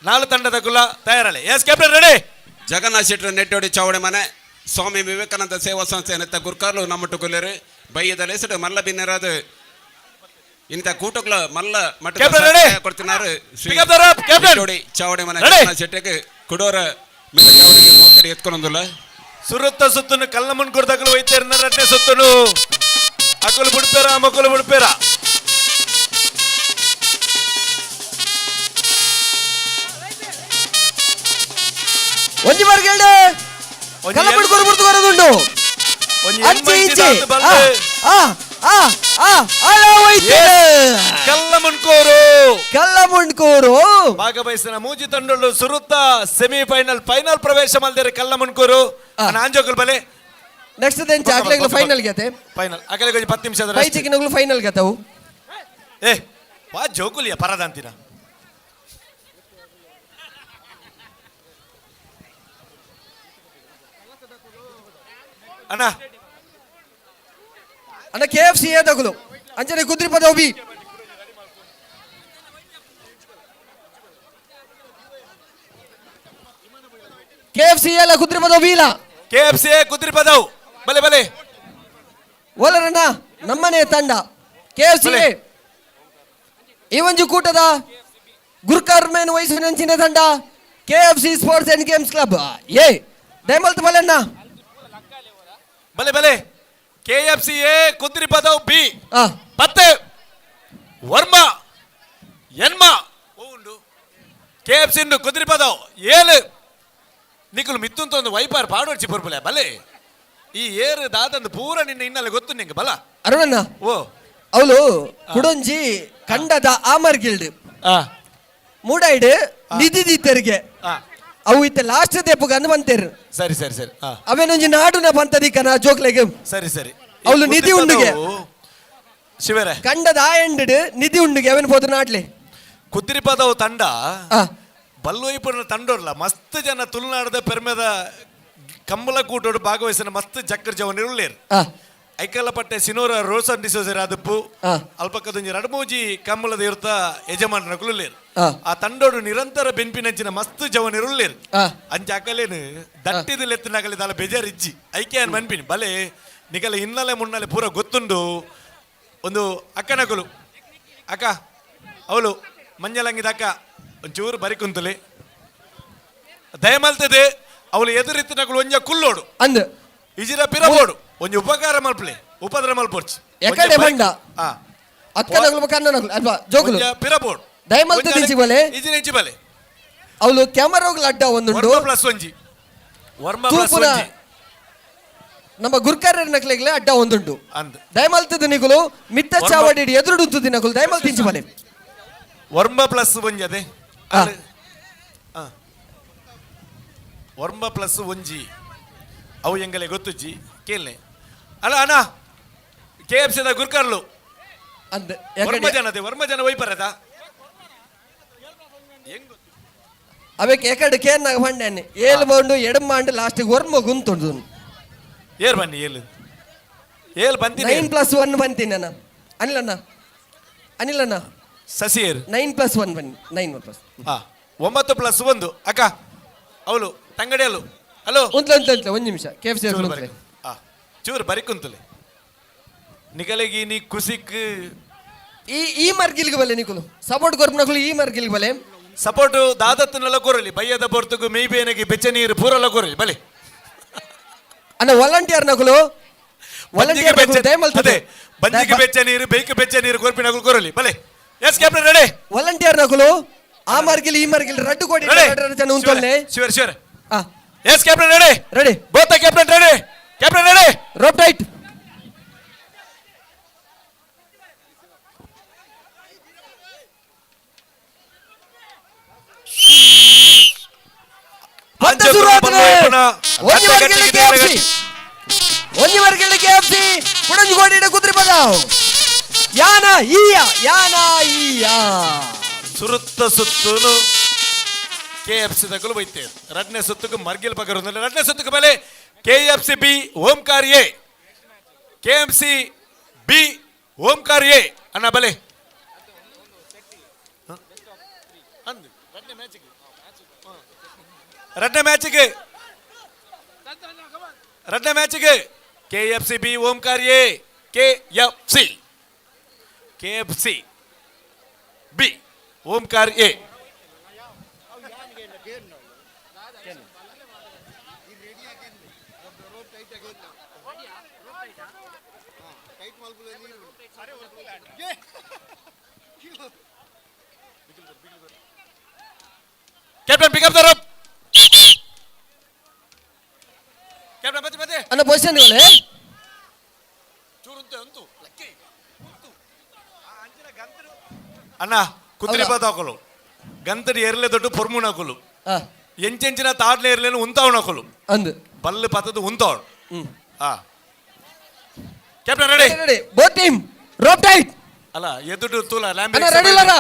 ನಾಲ್ಕು ತಂಡದ ಕುಲ ತಯಾರಲೆ. Yes captain ready. Jagannath Shettar ನೆಟ್ಟೋಡಿ ಚಾವಡಿ ಮನೆ ಸ್ವಾಮಿ ವಿವೇಕಾನಂದ ಸೇವಾ ಸಂಸ್ಥೆ ನೆತ್ತ ಗುರ್ಕಾರ್ಲು ನಮ್ಮಟ್ಟು ಬೈಯದ ಲೇಸಡು ಮಲ್ಲ ಬಿನ್ನರಾದ ಇಂಥ ಕೂಟಗಳ ಮಲ್ಲ ಮಟ್ಟದ Captain ready? ಸಹಾಯ ಕೊಡ್ತಿನಾರು Shri Pick up the rope, captain. ಜೋಡಿ ಚಾವಡಿ ಮನೆ Ready? ಶೆಟ್ಟಿಗೆ ಕುಡೋರ ಮಿತ್ತ ಚಾವಡಿಗೆ ಮೋಕಡಿ ಎತ್ಕೊಂಡೊಂದುಲ್ಲ. ಸುರುತ್ತ ಸುತ್ತನು ಕಲ್ಲ ಮುನ್ಕುರ್ದಕಲು ವೈದ್ಯರನ್ನ ರಡ್ನೆ ಸುತ್ತನು ಅಕುಲು ಬುಡ್ಪೇರ ಮಕ್ಕಳು ಬುಡ್ಪೇರ. ಒಂಜಿ ಬರ್ಗೇಳ್ಡೆ ಕಲ್ಲಮುಣ್ಕೂರು ಬುಡ್ದು ಬರೋದುಂಡು. ಒಂಜಿ ಅಂಚೆ ಎಣ್ಮ ಇಂಚೆ ಇಂಚಿದ ಬಲ್ಲೆ. ಆ ಆ ಆ ಅಲ ಹೋಯ್ತು. ಕಲ್ಲಮುಣ್ಕೂರು ಕಲ್ಲಮುಣ್ಕೂರು ಭಾಗವಹಿಸಿದ ಮೂಜಿ ತಂಡಲು ಸುರುತ್ತ ಸೆಮಿಫೈನಲ್ ಫೈನಲ್ ಪ್ರವೇಶ ಮಲ್ದೇರು ಕಲ್ಲಮುಣ್ಕೂರು. ಆಂಜೋಕಲ್ ಬಲೆ. ನೆಕ್ಸ್ಟ್ ದೆಂಚ ಅಕ್ಲೆಗ್ಲ ಫೈನಲ್ ಗೆತೆ. ಫೈನಲ್ ಅಕಲೆ ಒಂಜಿ 10 ನಿಮಿಷದ rest. ಪೈಚಿಕಿನಗ್ಲು ಫೈನಲ್ ಗೆತವು. ಏ ವಾ ಜೋಕುಲಿಯ ಪರದಂತಿನ. ಅಣ್ಣ ಅಣ್ಣ ಕೆ ಎಫ್ ಸಿ ಏದಗುಲು ಅಂಚನೆ ಕುದ್ರಿ ಪದವು ಬಿ. ಕೆ ಎಫ್ ಸಿ ಎಲ್ಲ ಕುದ್ರಿ ಪದವು ಬಿ ಇಲ್ಲ. ಕೆ ಎಫ್ ಸಿ ಕುದ್ರಿ ಪದವು ಬಲೆ ಬಲೆ. ಓಲರಣ್ಣ ನಮ್ಮನೆ ತಂಡ ಕೆ ಎಫ್ ಸಿ ಈ ಒಂಜಿ ಕೂಟದ ಗುರ್ಕಾರ್ ಮೇನ್ ವಯಸ್ಸಿನಂಚಿನ ತಂಡ K F C sports and games club A ದಯಮಲ್ತು ಬಲೆಣ್ಣ. ಬಲೆ ಬಲೆ K F C A Kudri Padavu B ಪತ್ತೆ ವರ್ಮ ಎನ್ಮ ಉಂಡು ಕೆ ಎಫ್ ಸಿ ಉಂಡು ಕುದ್ರಿ ಪದವು ಏಳು ನಿಕುಲು ಮಿತ್ತುಂತ ಒಂದು ವೈಪಾರ್ ಪಾಡೋಡ್ಚಿ ಪುರ್ಬಲೆ ಬಲೆ ಈ ಏರು ದಾದಂದು ಪೂರ ನಿನ್ನ ಇನ್ನಲ್ಲ ಗೊತ್ತು ನಿಂಗೆ ಬಲ. ಅರುಣಣ್ಣ ಓ ಅವಳು ಕುಡೊಂಜಿ ಕಂಡದ ಆಮರ್ ಗಿಲ್ಡ್ ಮೂಡೈಡ್ ನಿಧಿ ದಿತ್ತರಿಗೆ ಅವು ಇತ್ತ ಲಾಸ್ಟ್ ದೇಪುಗ ಅಂದ್ ಬಂತೇರು. ಸರಿ ಸರಿ ಸರಿ ಅವೇನೊಂಜಿ ನಾಡುನ ಬಂತದಿಕ್ಕನ ಜೋಕ್ಲೆಗ್. ಸರಿ ಸರಿ ಅವಳು ನಿಧಿ ಉಂಡುಗೆ ಶಿವರೇ ಕಂಡದ ಆ ಎಂಡ್ ನಿಧಿ ಉಂಡುಗೆ ಅವೇನು ಪೋದು ನಾಡ್ಲಿ. ಕುದ್ರಿ ಪದವು ತಂಡ ಬಲ್ಲೋಯಿಪುರ ತಂಡೋರ್ಲ ಮಸ್ತ್ ಜನ ತುಳುನಾಡದ ಪೆರ್ಮೆದ ಕಂಬಳ ಕೂಟೋಡು ಭಾಗವಹಿಸಿನ ಮಸ್ತ್ ಜಕ್ಕರ್ ಜವನಿರು ಉಳ್ಳೇರು. ಐಕಲ್ಲಪಟ್ಟೆ ಸಿನೋರ ರೋಸನ್ ಡಿಸೋಜರ್ ಆದಪ್ಪು ಅಲ್ಪಕ್ಕದೊಂಜಿ ರಡ್ಮೂಜಿ ಕಂಬಳದ ಇರ್ತ ಯಜಮಾನರ ಉಳ್ಳೇರು. ಆ ತಂಡೋಡು ನಿರಂತರ ಬೆನ್ಪಿನಂಚಿನ ಮಸ್ತ್ ಜವನಿರು ಉಳ್ಳೇರು. ಅಂಚ ಅಕಲೇನು ದಟ್ಟಿದ ಲೆತ್ತಿನಗಲಿ ದಾಲ ಬೇಜಾರಿಜ್ಜಿ ಐಕೆ ಅನ್ ಮನ್ಪಿನಿ ಬಲೆ ನಿಕಲ ಹಿನ್ನೆಲೆ ಮುನ್ನೆಲೆ ಪೂರ ಗೊತ್ತುಂಡು. ಒಂದು ಅಕ್ಕನಕುಲು ಅಕ್ಕ ಅವಳು ಮಂಜಲಂಗಿದ ಅಕ್ಕ ಒಂಚೂರು ಬರಿ ಕುಂತಲಿ ದಯಮಲ್ತದೆ ಅವಳು ಎದುರಿತ್ತಿನಕುಲು ಒಂಜ ಕುಲ್ಲೋಡು ಅಂದ್ ಇಜಿರ ಪಿರಬೋಡು ಒಂಜಿ ಉಪಕಾರ ಮಲ್ಪಲೆ ಉಪದ್ರ ಮಲ್ಪೊರ್ಚಿ ಎಕಡೆ ಬಂಡ ಅಕ್ಕನಗುಲು ಕನ್ನನಗುಲು ಅಲ್ವಾ ಜೋಕುಲು ಪಿರಬೋಡು ದಯಮಲ್ತದೆ ಇಂಚಿ ಬಲೆ ಇಜಿರ ಇಂಚಿ ಬಲೆ ಅವಳು ಕ್ಯಾಮರಾಗ್ಲ ಅಡ್ಡ ಒಂದುಂಡು ವರ್ಮ ಪ್ಲಸ್ ಒಂಜಿ ವರ್ಮ ಪ್ಲಸ್ ತೂಪುನ ಒಂಜಿ ನಮ್ಮ ಗುರ್ಕಾರರ ನಕ್ಲೆಗ್ಲೆ ಅಡ್ಡ ಒಂದುಂಡು ಅಂದ್ ದಯಮಲ್ತದ ನಿಕುಲು ಮಿತ್ತ ಚಾವಡಿ ಎದುರುಡು ನಕುಲು ದಯಮಲ್ತ ಇಂಚಿ ಬಲೆ ವರ್ಮ ಪ್ಲಸ್ ಒಂಜಿ ಅದೇ ವರ್ಮ ಪ್ಲಸ್ ಒಂಜಿ ಅವು ಎಂಗಲೆ ಗೊತ್ತುಜ್ಜಿ ಕೇಳನೆ ಅಲ್ಲ ಅಣ್ಣ ಕೆ ಎಫ್ ಸಿದ ಗುರ್ಕಾರ್ಲು ಅಂದ್ ವರ್ಮ ಜನ ಅದೇ ವರ್ಮ ಜನ ಒಯ್ಪರದ ಅವೆಕ್ ಎಕಡೆ ಕೇರ್ನಾಗ ಪಂಡೆ ಏಳು ಬೌಂಡು ಎಡಮ ಅಂಡ್ ಲಾಸ್ಟ್ ವರ್ಮ ಗುಂತುಂಡು. ಏರ್ ಬನ್ನಿ ಏಳು ಏಳು ಬಂತೀನಿ 9 + 1 ಬಂತೀನಿ ಅಣ್ಣ ಅನಿಲಣ್ಣ ಅನಿಲಣ್ಣ ಸಸಿ ಏರು 9 + 1 ಬನ್ನಿ 9 ಪ್ಲಸ್ 9 + 1 ಅಕ್ಕ ಅವಳು ತಂಗಡಿ ಅಲ್ಲು ಹಲೋ ಉಂತ್ಲೆ ಉಂತ್ಲೆ ಉಂತ್ಲೆ ಒಂದು ನಿಮಿಷ ಕೆ ಎಫ್ ಸಿ ಉಂತ್ಲೆ. ಚೂರು ಬರಿ ಕುಂತಲೆ ನಿಕಲೆಗಿ ನೀ ಕುಸಿಕ್ ಈ ಈ ಮರ್ಗಿಲ್ಗೆ ಬಲೆ ನಿಕುಲು ಸಪೋರ್ಟ್ ಕೊರ್ಪುನಕುಲು ಈ ಮರ್ಗಿಲ್ಗೆ ಬಲೆ ಸಪೋರ್ಟ್ ದಾದತ್ತನ್ನೆಲ್ಲ ಕೊರಲಿ ಬಯ್ಯದ ಪೊರ್ತುಗು ಮೇಯ್ಬೇನಗಿ ಬೆಚ್ಚ ನೀರು ಪೂರಲ್ಲ ಕೊರಲಿ ಬಲೆ ಅಣ್ಣ ವಾಲಂಟಿಯರ್ ನಕುಲು ವಾಲಂಟಿಯರ್ ಅದೇ ಬಂಜಿಗೆ ಬೆಚ್ಚ ನೀರು ಬೇಯ್ಕ ಬೆಚ್ಚ ನೀರು ಕೊರ್ಪಿನಕುಲು ಕೊರಲಿ ಬಲೆ. ಎಸ್ ಕ್ಯಾಪ್ಟನ್ ರೆಡಿ ವಾಲಂಟಿಯರ್ ನಕುಲು ಆ ಮರ್ಗಿಲ್ ಈ ಮರ್ಗಿಲ್ ರಡ್ಡು ಕೋಟಿ ರಡ್ಡು ಜನ ಉಂತೊಲ್ಲೆ. ಶಿವರ್ ಶಿವರ್ yes captain ready ready both captain ready captain ready rope tight. ಪಂದ್ಯ ಶುರು ಆತನೆ. ಒಂಜಿ ವರ್ಗದ ಕೆಎಫ್ಸಿ ಒಂಜಿ ವರ್ಗದ ಕೆಎಫ್ಸಿ ಕುಡಂಜಿ ಕೋಡಿಡ ಕುದ್ರಿ ಪದಾವ್ ಯಾನ ಈಯ ಯಾನ ಈಯ ಸುರುತ್ತ ಸುತ್ತುನು ಕೆ ಎಫ್ ಸಿ ತಗಲು ಬೈತೆ ರಡ್ನೇ ಸುತ್ತುಕು ಮರ್ಗಿಲ್ ಪಗರು ರಡ್ನೇ ಸುತ್ತುಕು ಮೇಲೆ K F C B Omkar A K M C B Omkar A ಅಣ್ಣ ಬಲೆ ರಡ್ನೇ ಮ್ಯಾಚಿಗೆ ರಡ್ಡ ಮ್ಯಾಚ್ಗೆ K F C B Omkar A K F C K F C B Omkar A. Captain pick up the rope. Captain ಬತ್ತಿ ಬತ್ತಿ. ಅಣ್ಣ position ಇವಳೆ. ಅಣ್ಣ ಕುತ್ತಿರಿ ಪಾತಾಕಲು ಗಂತಡಿ Earle ದೊಡ್ಡ ಪೊರ್ಮುನಕುಲು ಎಂಚೆಂಚಿನ ತಾಡ್ಲೆ ಎರ್ಲೇನು ಉಂತಾವಣಕುಲು ಅಂದು ಬಲ್ಲು ಪತ್ತದು ಉಂತಾವಣ. ಹಾ captain ready ready both team rope tight. ಅಲ್ಲ ಎದುರು ತೂಲ ಅಣ್ಣ ರೆಡಿ ಇಲ್ಲರ?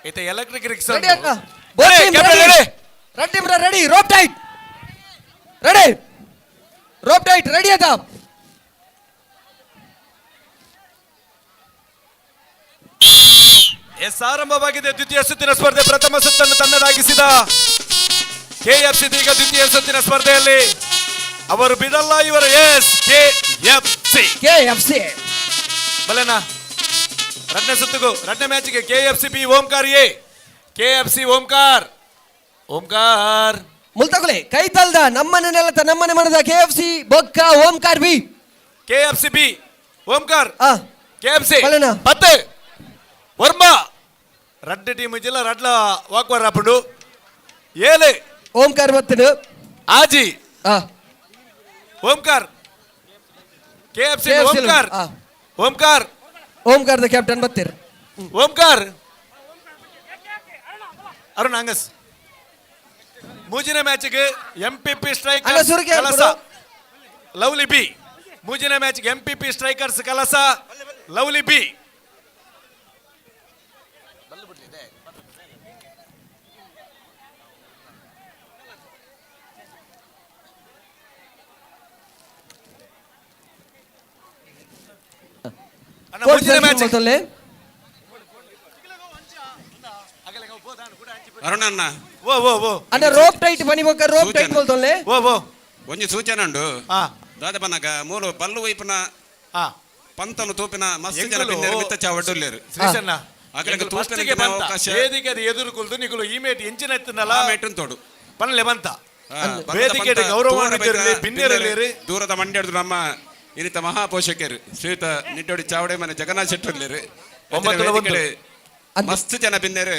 ಐತೆ electric rickshaw ready ಅಣ್ಣ both team ready red team ready rope tight ready rope tight ready ಅದ. ಎಸ್ ಆರಂಭವಾಗಿದೆ ದ್ವಿತೀಯ ಸುತ್ತಿನ ಸ್ಪರ್ಧೆ. ಪ್ರಥಮ ಸುತ್ತನ್ನು ತನ್ನದಾಗಿಸಿದ ಕೆಎಫ್ಸಿ ಈಗ ದ್ವಿತೀಯ ಸುತ್ತಿನ ಸ್ಪರ್ಧೆಯಲ್ಲಿ ಅವರು ಬಿಡಲ್ಲ ಇವರು. S KFC KFC ಬಲೆನಾ ರಡ್ನೇ ಸುತ್ತಿಗೂ ರಡ್ನೇ ಮ್ಯಾಚ್ಗೆ KFC B Omkar A KFC Omkar Omkar ಮುಲ್ತಗುಲೆ ಕೈ ತಲ್ದ ನಮ್ಮನೆ ನೆಲತ ನಮ್ಮನೆ ಮನದ ಕೆಎಫ್ಸಿ ಬೊಕ್ಕ Omkar B KFC B Omkar KFC ಬಲೆನಾ ಪತ್ತೆ ವರ್ಮ ರಡ್ಡ ಟೀಮ್ ಜಿಲ್ಲಾ ರಡ್ಲ ವಾಕ್ವಾರ್ ರಾಪುಂಡು ಏಲೆ ಓಂಕಾರ್ ಬತ್ತನು ಆಜಿ Omkar KFC Omkar Omkar Omkar the captain ಬತ್ತೀರ್ Omkar Arun Angus ಮೂಜಿನ ಮ್ಯಾಚ್ಗೆ MPP strikers Kalasa lovely B ಮೂಜಿನ ಮ್ಯಾಚ್ಗೆ MPP strikers Kalasa lovely B. ಅರುಣಣ್ಣ ಓ ಓ ಓ ಅಣ್ಣ ರೋಪ್ ಟೈಟ್ ಬನಿ ಬೊಕ್ಕ ರೋಪ್ ಟೈಟ್ ಬೋಲ್ತೊಲ್ಲೆ ಓ ಓ ಒಂಜಿ ಸೂಚನೆ ಉಂಡು ದಾದ ಬನ್ನಗ ಮೂಲು ಬಲ್ಲು ವೈಪುನ ಪಂತನು ತೂಪಿನ ಮಸ್ತ್ ಜನ ಬಿನ್ನೆರ್ ಮಿತ್ತ ಚಾವಡ್ಡುಲ್ಲೇರು ಶ್ರೀಶಣ್ಣ ಅಗಲಗ ತೂಪಿನ ಅವಕಾಶ ವೇದಿಕೆ ಎದುರು ಕುಲ್ದು ನಿಕುಲು ಈ ಮೇಟ್ ಎಂಚಿನ ಎತ್ತನಲ್ಲ ಆ ಮೇಟನ್ ತೋಡು ಪನ್ಲೆ ಬಂತ ವೇದಿಕೆ ಗೌರವ ಬಿನ್ನೆರಲ್ಲಿರಿ ದೂರದ ಮಂಡ್ಯಡ್ದು ನಮ್ಮ ಇನ್ನಿತ ಮಹಾಪೋಷಕರು ಶ್ರೀಯುತ ನಿಟ್ಟೋಡಿ ಚಾವಡೆ ಮನೆ ಜಗನ್ನಾಥ ಶೆಟ್ಟರ್ಲೇರು ಮಸ್ತ್ ಜನ ಬಿನ್ನೆರು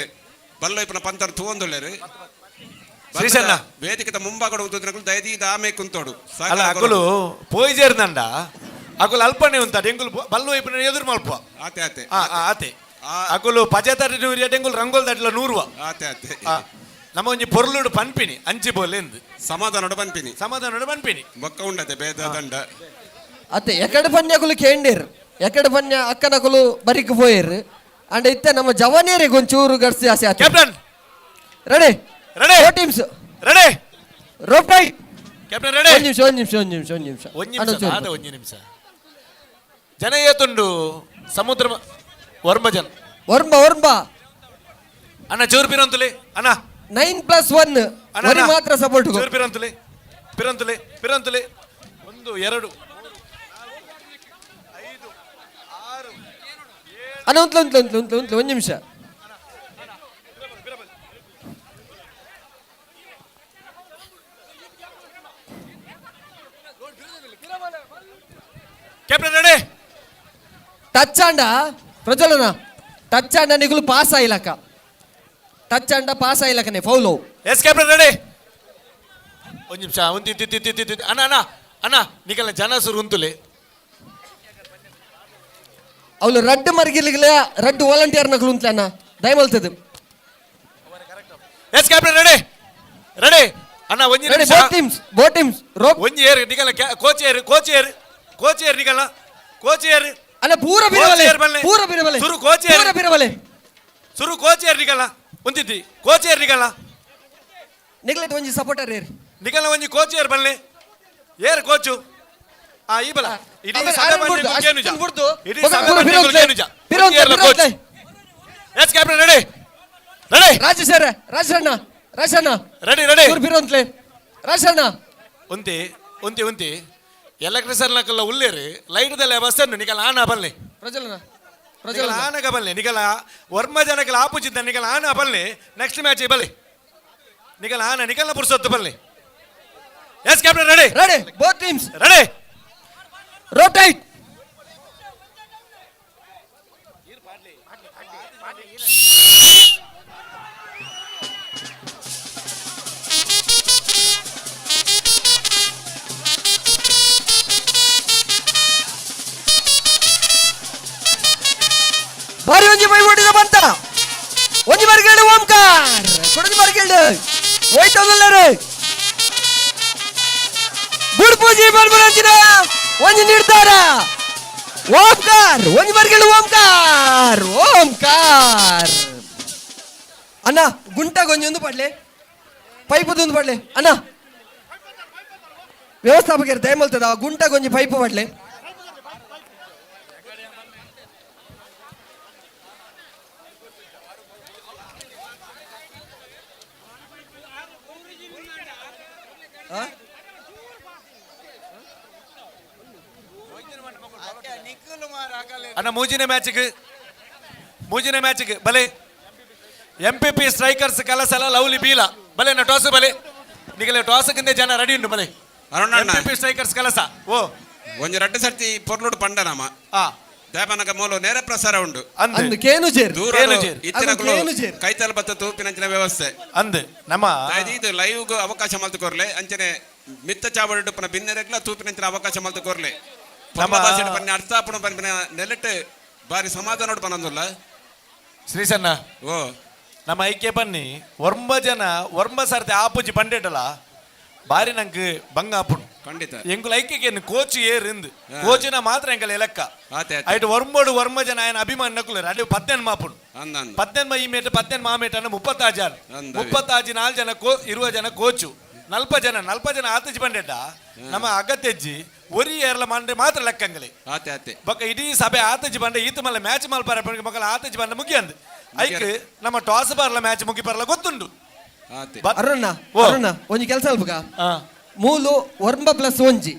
ಬಲ್ಲೈಪನ ಪಂತರ್ ತೂವೊಂದುಲ್ಲೇರು ಶ್ರೀಶಣ್ಣ ವೇದಿಕೆದ ಮುಂಭಾಗಡು ಉಂತುದಿನಕುಲು ದಯದೀದ ಆಮೆ ಕುಂತೋಡು ಅಲ್ಲ ಅಕುಲು ಪೋಯ್ಜೇರ್ನಂಡ ಅಕುಲು ಅಲ್ಪನೆ ಉಂತಾಡು ಎಂಕುಲು ಬಲ್ಲು ಐಪನ ಎದುರು ಮಲ್ಪ ಆತೆ ಆತೆ ಆತೆ ಅಕುಲು ಪಜೆ ತಟ್ಟಿ ನೂರು ಎಂಕುಲು ರಂಗೋಲ್ ತಟ್ಟಿಲ ನೂರುವ ಆತೆ ಆತೆ ನಮ್ಮ ಒಂಜಿ ಪೊರ್ಲುಡು ಪನ್ಪಿನಿ ಅಂಚಿ ಬೋಲೆಂದು ಸಮಾಧಾನಡು ಪನ್ಪಿನಿ ಸಮಾಧಾನಡು ಪನ್ಪಿನಿ ಬೊಕ್ಕ ಉಂಡತೆ ಬೇದ ದಂಡ ಅತ್ತೆ ಎಕಡೆ ಪನ್ಯಕುಲು ಕೇಂಡೇರ್ ಎಕಡೆ ಪನ್ಯ ಅಕ್ಕನಕುಲು ಬರಿಕ್ ಪೋಯೇರ್ ಅಂಡ್ ಇತ್ತೆ ನಮ್ಮ ಜವಾನಿಯರಿಗೆ ಒಂಚೂರು ಗಡ್ಸಿ ಆಸೆ ಆತ. Captain ready ready teams ready rope tight captain ready. ಒಂದು ನಿಮಿಷ ಒಂದು ನಿಮಿಷ ಒಂದು ನಿಮಿಷ ಒಂದು ನಿಮಿಷ ಒಂಜಿ ನಿಮಿಷ ಆದ ಒಂಜಿ ನಿಮಿಷ ಜನ ಏತುಂಡು ಸಮುದ್ರ ವರ್ಮ ಜನ ವರ್ಮ ವರ್ಮ ಅಣ್ಣ ಚೂರು ಪಿರಂತುಲಿ ಅಣ್ಣ 9+1 ವರಿ ಮಾತ್ರ ಸಪೋರ್ಟ್ ಚೂರು ಪಿರಂತುಲಿ ಪಿರಂತುಲಿ ಪಿರಂತುಲಿ 1 2 5 6 ಅಣ್ಣ ಉಂತ್ಲು ಉಂತ್ಲು ಉಂತ್ಲು ಉಂತ್ಲು ಉಂತ್ಲು ಒಂದು ನಿಮಿಷ. Captain ready. Touch ಆಂಡ ಪ್ರಜ್ವಲನ ಟಚ್ ಆಂಡ ನಿಗುಲು ಪಾಸ್ ಆಯ್ಲಕ್ಕ ಟಚ್ ಆಂಡ pass ಆಯ್ಲಕ್ಕನೆ foul. S captain ready. ಒಂದು ನಿಮಿಷ ಒಂದು ತಿ ತಿ ತಿ ತಿ ಅಣ್ಣ ಅಣ್ಣ ಅಣ್ಣ ನಿಕಲ್ನ ಜನ ಸುರು ಉಂತುಲೆ ಅವಳು ರಡ್ಡು ಮರ್ಗಿಲಿಗ್ಲ ರಡ್ಡು ವಾಲಂಟಿಯರ್ ನಕಲು ಉಂತ್ಲೆ ಅಣ್ಣ ದಯಮಲ್ತದು. S captain ready ready ಅಣ್ಣ ಒಂಜಿ ರೆಡಿ ನಿಮಿಷ both teams both teams rope ಒಂಜಿ ಏರ್ ನಿಕಲ್ನ ಕೋಚ್ ಏರ್ ಕೋಚ್ ಏರ್ ಕೋಚ್ ಏರ್ ನಿಕಲ್ನ ಕೋಚ್ ಏರ್ ಅಲ್ಲ ಪೂರ ಬಿರವಲೆ ಪೂರ ಬಿರವಲೆ ಸುರು ಕೋಚ್ ಏರ್ ಪೂರ ಬಿರವಲೆ ಸುರು ಕೋಚ್ ಏರ್ ನಿಕಲ್ನ ಒಂದಿದ್ದಿ ಕೋಚ್ ಏರ್ ನಿಕಲ್ನ ನಿಗ್ಲೆಟ್ ಒಂಜಿ ಸಪೋರ್ಟರ್ ಏರ್ ನಿಕಲ್ನ ಒಂಜಿ ಕೋಚ್ ಏರ್ ಬಲ್ಲೆ ಏರ್ ಕೋಚು ಆ ಈ ಬಲ ಇಡೀ ಸಭೆ ಬಂದು ಕೇನುಜ ಇಡೀ ಸಭೆ ಬಂದು ಕೇನುಜ coach yes captain ready ready Rajesh sir Rajanna Rajanna ready ready ಪೂರ ಬಿರೋಂತ್ಲೆ ರಾಜಣ್ಣ ಒಂತಿ ಒಂತಿ ಒಂತಿ ಎಲೆಕ್ಟ್ರಿಷನ್ ನಕಲ್ಲ ಉಲ್ಲೇರು ಲೈಟ್ ದಲ್ಲ ಬಸ್ ನಿಕಲ ಆನ ಬಲ್ಲೆ ಪ್ರಜ್ವಲನ ನಿಕಲ ಆನಗ ಬಲ್ಲೆ ನಿಕಲ ವರ್ಮ ಜನಕಲ ಆಪೋಸಿಟ್ ನಿಕಲ ಆನ ಬಲ್ಲೆ ನೆಕ್ಸ್ಟ್ ಮ್ಯಾಚ್ ಬಲ್ಲೆ ನಿಕಲ ಆನ ನಿಕಲ್ನ ಪುರ್ಸೊತ್ತು ಬಲ್ಲೆ. Yes captain ready ready both teams ready rope tight. ಬಾರಿ ಒಂಜಿ ಬೈ ಓಡಿದ ಬಂತ ಒಂಜಿ ಬಾರಿ ಓಂಕಾರ್ ಕೊಡಜಿ ಬಾರಿ ಕೇಳು ಹೋಯ್ತದಲ್ಲರು ಬುಡ್ಪೂಜಿ ಬರ್ಬರಂಚಿನ ಒಂಜಿ ನೀಡ್ತಾರ ಓಂಕಾರ್ ಒಂಜಿ ಬಾರಿ ಓಂಕಾರ್ ಓಂಕಾರ್. ಅಣ್ಣ ಗುಂಟಾಗ ಒಂಜಿ ಒಂದು ಪಡ್ಲೆ ಪೈಪದೊಂದು ಪಡ್ಲೆ ಅಣ್ಣ ವ್ಯವಸ್ಥಾಪಕರು ದಯಮಲ್ತದ ಗುಂಟಾಗ ಒಂಜಿ ಪೈಪು ಪಡ್ಲೆ. ಅಣ್ಣ ಮೂಜಿನ ಮ್ಯಾಚ್ಗೆ ಬಲೆ ಎಂ ಪಿ ಪಿ ಸ್ಟ್ರೈಕರ್ಸ್ ಕಲಸಲ ಲವ್ಲಿ ಬೀಲ ಬಲೆ ನಾ ಟಾಸ್ ಬಲೆ ನಿಗಲೆ ಟಾಸ್ಕಿಂದ ಜನ ರೆಡಿ ಉಂಟು ಬಲೆ Arun M P P strikers ಕಲಸ ಓ ಒಂಜಿ ರಡ್ಡು ಸರ್ತಿ ಪೊರ್ಲುಡು ಪಂಡನಾಮ ದೇವನಗ ಮೂಲ ನೇರ ಪ್ರಸಾರ ಉಂಡು ಅಂದು ಕೇನು ಜೇರ್ ದೂರ ಇತ್ತಿನಕುಲು ಕೈತಲ್ ಬತ್ತ ತೂಪಿನಂಚಿನ ವ್ಯವಸ್ಥೆ ಅಂದು ನಮ್ಮ ಇದು ಲೈವ್ ಅವಕಾಶ ಮಲ್ತು ಕೊರ್ಲೆ ಅಂಚನೆ ಮಿತ್ತ ಚಾವಡಿ ಪುನ ಬಿನ್ನೆರೆಗ್ಲ ತೂಪಿನಂಚಿನ ಅವಕಾಶ ಮಲ್ತು ಕೊರ್ಲೆ ನಮ್ಮ ಭಾಷೆ ಪನ್ನೆ ಅರ್ಥ ಆಪುಣ ಪನ್ಪಿನ ನೆಲೆಟ್ ಬಾರಿ ಸಮಾಧಾನ ಪನಂದುಲ್ಲ ಶ್ರೀಸಣ್ಣ ಓ ನಮ್ಮ ಐಕ್ಯ ಬನ್ನಿ ಒರ್ಂಬ ಜನ ಒರ್ಂಬ ಸರ್ತಿ ಆಪುಜಿ ಪಂಡೇಟಲ ಬಾರಿ ನಂಗೆ ಬಂಗ ಆಪುಣು ಖಂಡಿತ ಎಂಕುಲ ಐಕ್ಯಕ್ಕೆ ಕೋಚ್ ಏರಿಂದು ಕೋಚಿನ ಮಾತ್ರ ಎಂಕಲ ಎಲೆಕ್ಕ ಐಟ್ ಒರ್ಂಬೋಡು ಒರ್ಂಬ ಜನ ఆయన ಅಭಿಮಾನ ನಕುಲರು ಅಡಿ ಪತ್ತೆನ್ ಮಾಪುಣು ಪತ್ತೆನ್ ಈ ಮೇಟ ಪತ್ತೆನ್ ಮಾ ಮೇಟ ಅನ್ನ 36 ಜನ 36 4 ಜನ ಇರುವ ಜನ ಕೋಚು ನಲ್ಪ ಜನ ಆತಜಿ ಬಂಡೆಟ ನಮ್ಮ ಅಗತ್ಯಜ್ಜಿ ಒರಿ ಏರ್ಲ ಮಂಡೆ ಮಾತ್ರ ಲೆಕ್ಕಂಗಲಿ ಬೊಕ್ಕ ಇಡೀ ಸಭೆ ಆತಜಿ ಬಂಡೆ ಈತ ಮಲ್ಲ ಮ್ಯಾಚ್ ಮಲ್ಪಾರ ಮಕ್ಕಳ ಆತಜಿ ಬಂಡೆ ಮುಗಿಯಂದು ಐಕ್ ನಮ್ಮ ಟಾಸ್ ಬಾರ್ಲ ಮ್ಯಾಚ್ ಮುಗಿ ಬರಲ ಗೊತ್ತುಂಡು. ಅರುಣ ಅರುಣ ಒಂಜಿ ಕೆಲಸ ಅಲ್ಪಗ ಮೂಲು ಒರ್ಂಬ ಪ್ಲಸ್ ಒಂಜಿ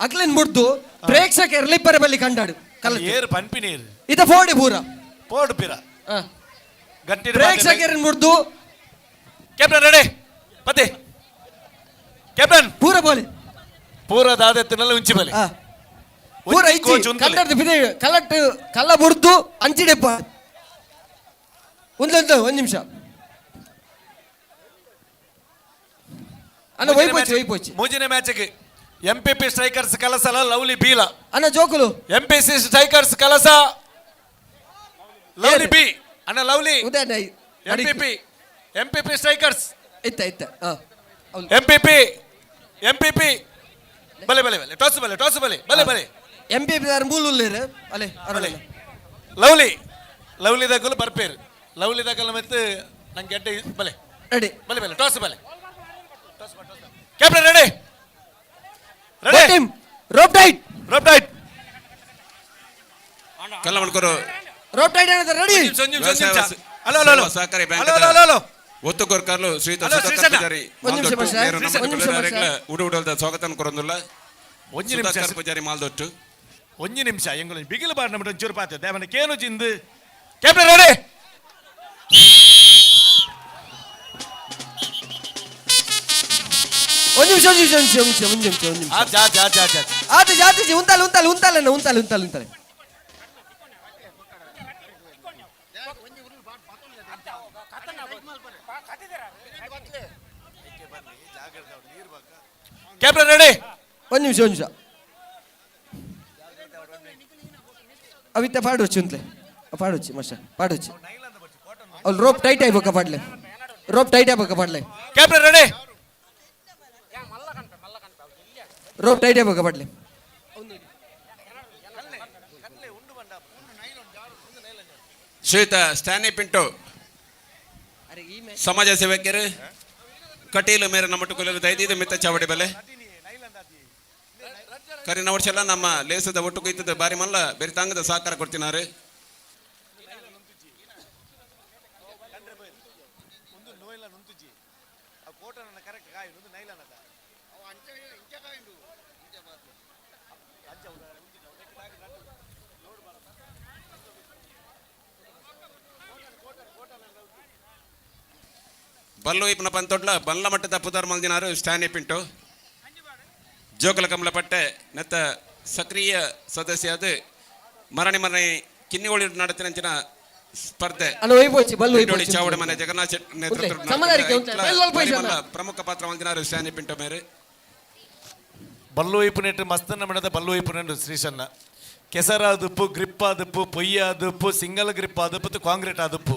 ಅಕ್ಲೆನ್ ಮುಡ್ದು ಪ್ರೇಕ್ಷಕರು ಲಿಪ್ಪರೆ ಬಲ್ಲಿ ಕಂಡಾಡು ಏರು ಪನ್ಪಿ ನೀರು ಇದ ಫೋಡಿ ಪೂರ ಪೋಡು ಪಿರ ಗಟ್ಟಿ ಪ್ರೇಕ್ಷಕರನ್ ಮುಡ್ದು ಕ್ಯಾಪ್ಟನ್ ರೆಡಿ ಪತಿ ಕ್ಯಾಪ್ಟನ್ ಪೂರ ಬೋಲಿ ಪೂರ ದಾದೆತ್ತಿನಲ್ಲ ಉಂಚಿ ಬಲಿ ಪೂರ ಇಚ್ಚಿ ಕಲ್ಲಡ್ದು ಬಿದೆ ಕಲ್ಲಟ್ಟು ಕಲ್ಲ ಬುಡ್ದು ಅಂಚಿಡೆಪ್ಪ ಒಂದೊಂದು ಒಂದು ನಿಮಿಷ ಅಣ್ಣ ವೈಪೋಚಿ ವೈಪೋಚಿ ಮೂಜಿನ ಮ್ಯಾಚ್ಗೆ ಎಂ ಪಿ ಪಿ ಸ್ಟ್ರೈಕರ್ಸ್ ಕಲಸಲ ಲವ್ಲಿ ಬೀಲ ಅಣ್ಣ ಜೋಕುಲು M P C strikers Kalasa lovely B ಅಣ್ಣ lovely M P P M P P strikers ಇತ್ತ ಇತ್ತ M P P M P P ಬಲೆ ಬಲೆ ಬಲೆ ಟಾಸ್ ಬಲೆ ಟಾಸ್ ಬಲೆ ಬಲೆ ಬಲೆ ಎಂ ಪಿ ಪಿ ಮೂಲು ಉಲ್ಲೇರು ಅಲೆ ಬಲೆ ಲವ್ಲಿ ಲವ್ಲಿ ದಕ್ಕಲು ಬರ್ಪೇರು ಲವ್ಲಿ ದಕ್ಕಲು ಮತ್ತೆ ನಂಗೆ ಗೆಡ್ಡೆ ಬಲೆ ರೆಡಿ ಬಲೆ ಬಲೆ ಟಾಸ್ ಬಲೆ Captain ready ready team rope tight rope tight Kallamundkur rope tight ಏನಂತ ರೆಡಿ ಹಲೋ ಹಲೋ ಸಹಕಾರಿ ಬ್ಯಾಂಕ್ ಹಲೋ ಹಲೋ ಹಲೋ ಒತ್ತು ಕೊರ್ಕರ್ಲು ಶ್ರೀಯುತ ಹಲೋ, ಸುಧಾಕರ್ ಶ್ರೀಸಣ್ಣ. ಪೂಜಾರಿ ಒಂದು ನಿಮಿಷ ಮಾಲ್ದೊಟ್ಟು ಮಾಸ್ಟರ್. ಮೇರು ನಮ್ಮ ಒಂದು ನಿಮಿಷ ಕುಲದಾರೆಗ್ಲ ಮಾಸ್ಟರ್. ಉಡು ಉಡಲ್ದ ಸ್ವಾಗತ ಕೊರೊಂದುಲ್ಲ ಒಂಜಿ ನಿಮಿಷ ಸುಧಾಕರ್ ಪೂಜಾರಿ ಮಾಲ್ದೊಟ್ಟು ಒಂಜಿ ನಿಮಿಷ ಎಂಗುಲ ಬಿಗಿಲು ಬಾರ್ ನಮ್ಮ ಒಂಚೂರು ಪಾತೆ ದೇವನ ಕೇನು ಜಿಂದು ಕ್ಯಾಪ್ಟನ್ ರೆಡಿ ಒಂದು ನಿಮಿಷ ಒಂದು ನಿಮಿಷ ಒಂದು ನಿಮಿಷ ಒಂದು ನಿಮಿಷ ಒಂದು ನಿಮಿಷ ಆಚೆ ಆಚೆ ಆಚೆ ಆಚೆ ಆಚೆ ಆತಜಿ ಆತಜಿ ಉಂತಾಲೆ ಉಂತಾಲೆ ಉಂತಾಲೆ ಅಣ್ಣ ಉಂತಾಲೆ ಉಂತಾಲೆ ಉಂತಾಲೆ ಕ್ಯಾಪ್ಟನ್ ರೆಡಿ ಒಂದು ನಿಮಿಷ ಒಂದು ನಿಮಿಷ ಅವಿತ್ತ ಪಾಡೊಚ್ಚು ಅಂತಲೇ ಪಾಡೊಚ್ಚಿ ಮಾಸ್ಟರ್ ಪಾಡೊಚ್ಚಿ ಅವ್ಳು ರೋಪ್ ಟೈಟ್ ಆಗ್ಬೇಕ ಪಾಡ್ಲೆ ರೋಪ್ ಟೈಟ್ ಆಗ್ಬೇಕ ಪಾಡ್ಲೆ ಕ್ಯಾಪ್ಟನ್ ರೆಡಿ ರೋಪ್ ಟೈಟ್ ಆಗ್ಬೇಕ ಪಾಡ್ಲೆ ಶ್ರೀಯುತ ಸ್ಟ್ಯಾನಿ ಪಿಂಟೋ ಸಮಾಜ ಸೇವಕರು ಕಟೀಲು ಮೇರೆ ನಮ್ಮ ಕುಲರು ದೈದಿದು ಮಿತ್ತ ಚಾವಡಿ ಬಲೆ ಕರಿನ ವರ್ಷ ನಮ್ಮ ಲೇಸದ ಒಟ್ಟು ಕುಯ್ತದ ಬಾರಿ ಮಲ್ಲ ಬೇರೆ ತಾಂಗದ ಸಹಕಾರ ಕೊಡ್ತಿನಾರು. ಬಲ್ಲು ಇಪ್ಪನ ಪಂತೊಡ್ಲ ಬಲ್ಲ ಮಟ್ಟದ ಪುದರ್ ಮಲ್ದಿನಾರು ಸ್ಟ್ಯಾನಿ ಪಿಂಟು. ಜೋಕುಲ ಕಮಲ ಪಟ್ಟೆ ನೆತ್ತ ಸಕ್ರಿಯ ಸದಸ್ಯ ಅದು ಮರಣಿ ಮರಣಿ ಕಿನ್ನಿಗೋಳಿ ನಡತಿನಂಚಿನ ಸ್ಪರ್ಧೆ. ಅಣ್ಣ, ಒಯ್ಪೋಚಿ, ಬಲ್ಲು ಒಯ್ಪೋಚಿ. ಚಾವಡ ಮನೆ ಜಗನ್ನಾಥ್ ಶೆಟ್ಟಿ ನೇತೃತ್ವದ ಸಮದಾರಿಕೆ ಉಂಟು. ಬಲ್ಲು ಅಲ್ಪ ಭಾರಿ ಇಜ್ಜಣ್ಣ. ಮಲ್ಲ ಪ್ರಮುಖ ಪಾತ್ರ ಮಲ್ದಿನಾರು ಸ್ಟ್ಯಾನಿ ಪಿಂಟು ಮೇರೆ. ಬಲ್ಲು ಇಪ್ಪುನೆಟ್ಟು ಮಸ್ತನ್ನ ಮಣದ ಬಲ್ಲು ಇಪ್ಪುನೆಂಡು ಶ್ರೀಶನ್ನ ಕೆಸರಾದುಪ್ಪು, ಗ್ರಿಪ್ ಆದುಪ್ಪು, ಪೊಯ್ಯ ಆದುಪ್ಪು, ಸಿಂಗಲ್ ಗ್ರಿಪ್ ಆದುಪ್ಪು, ಕಾಂಕ್ರೀಟ್ ಆದುಪ್ಪು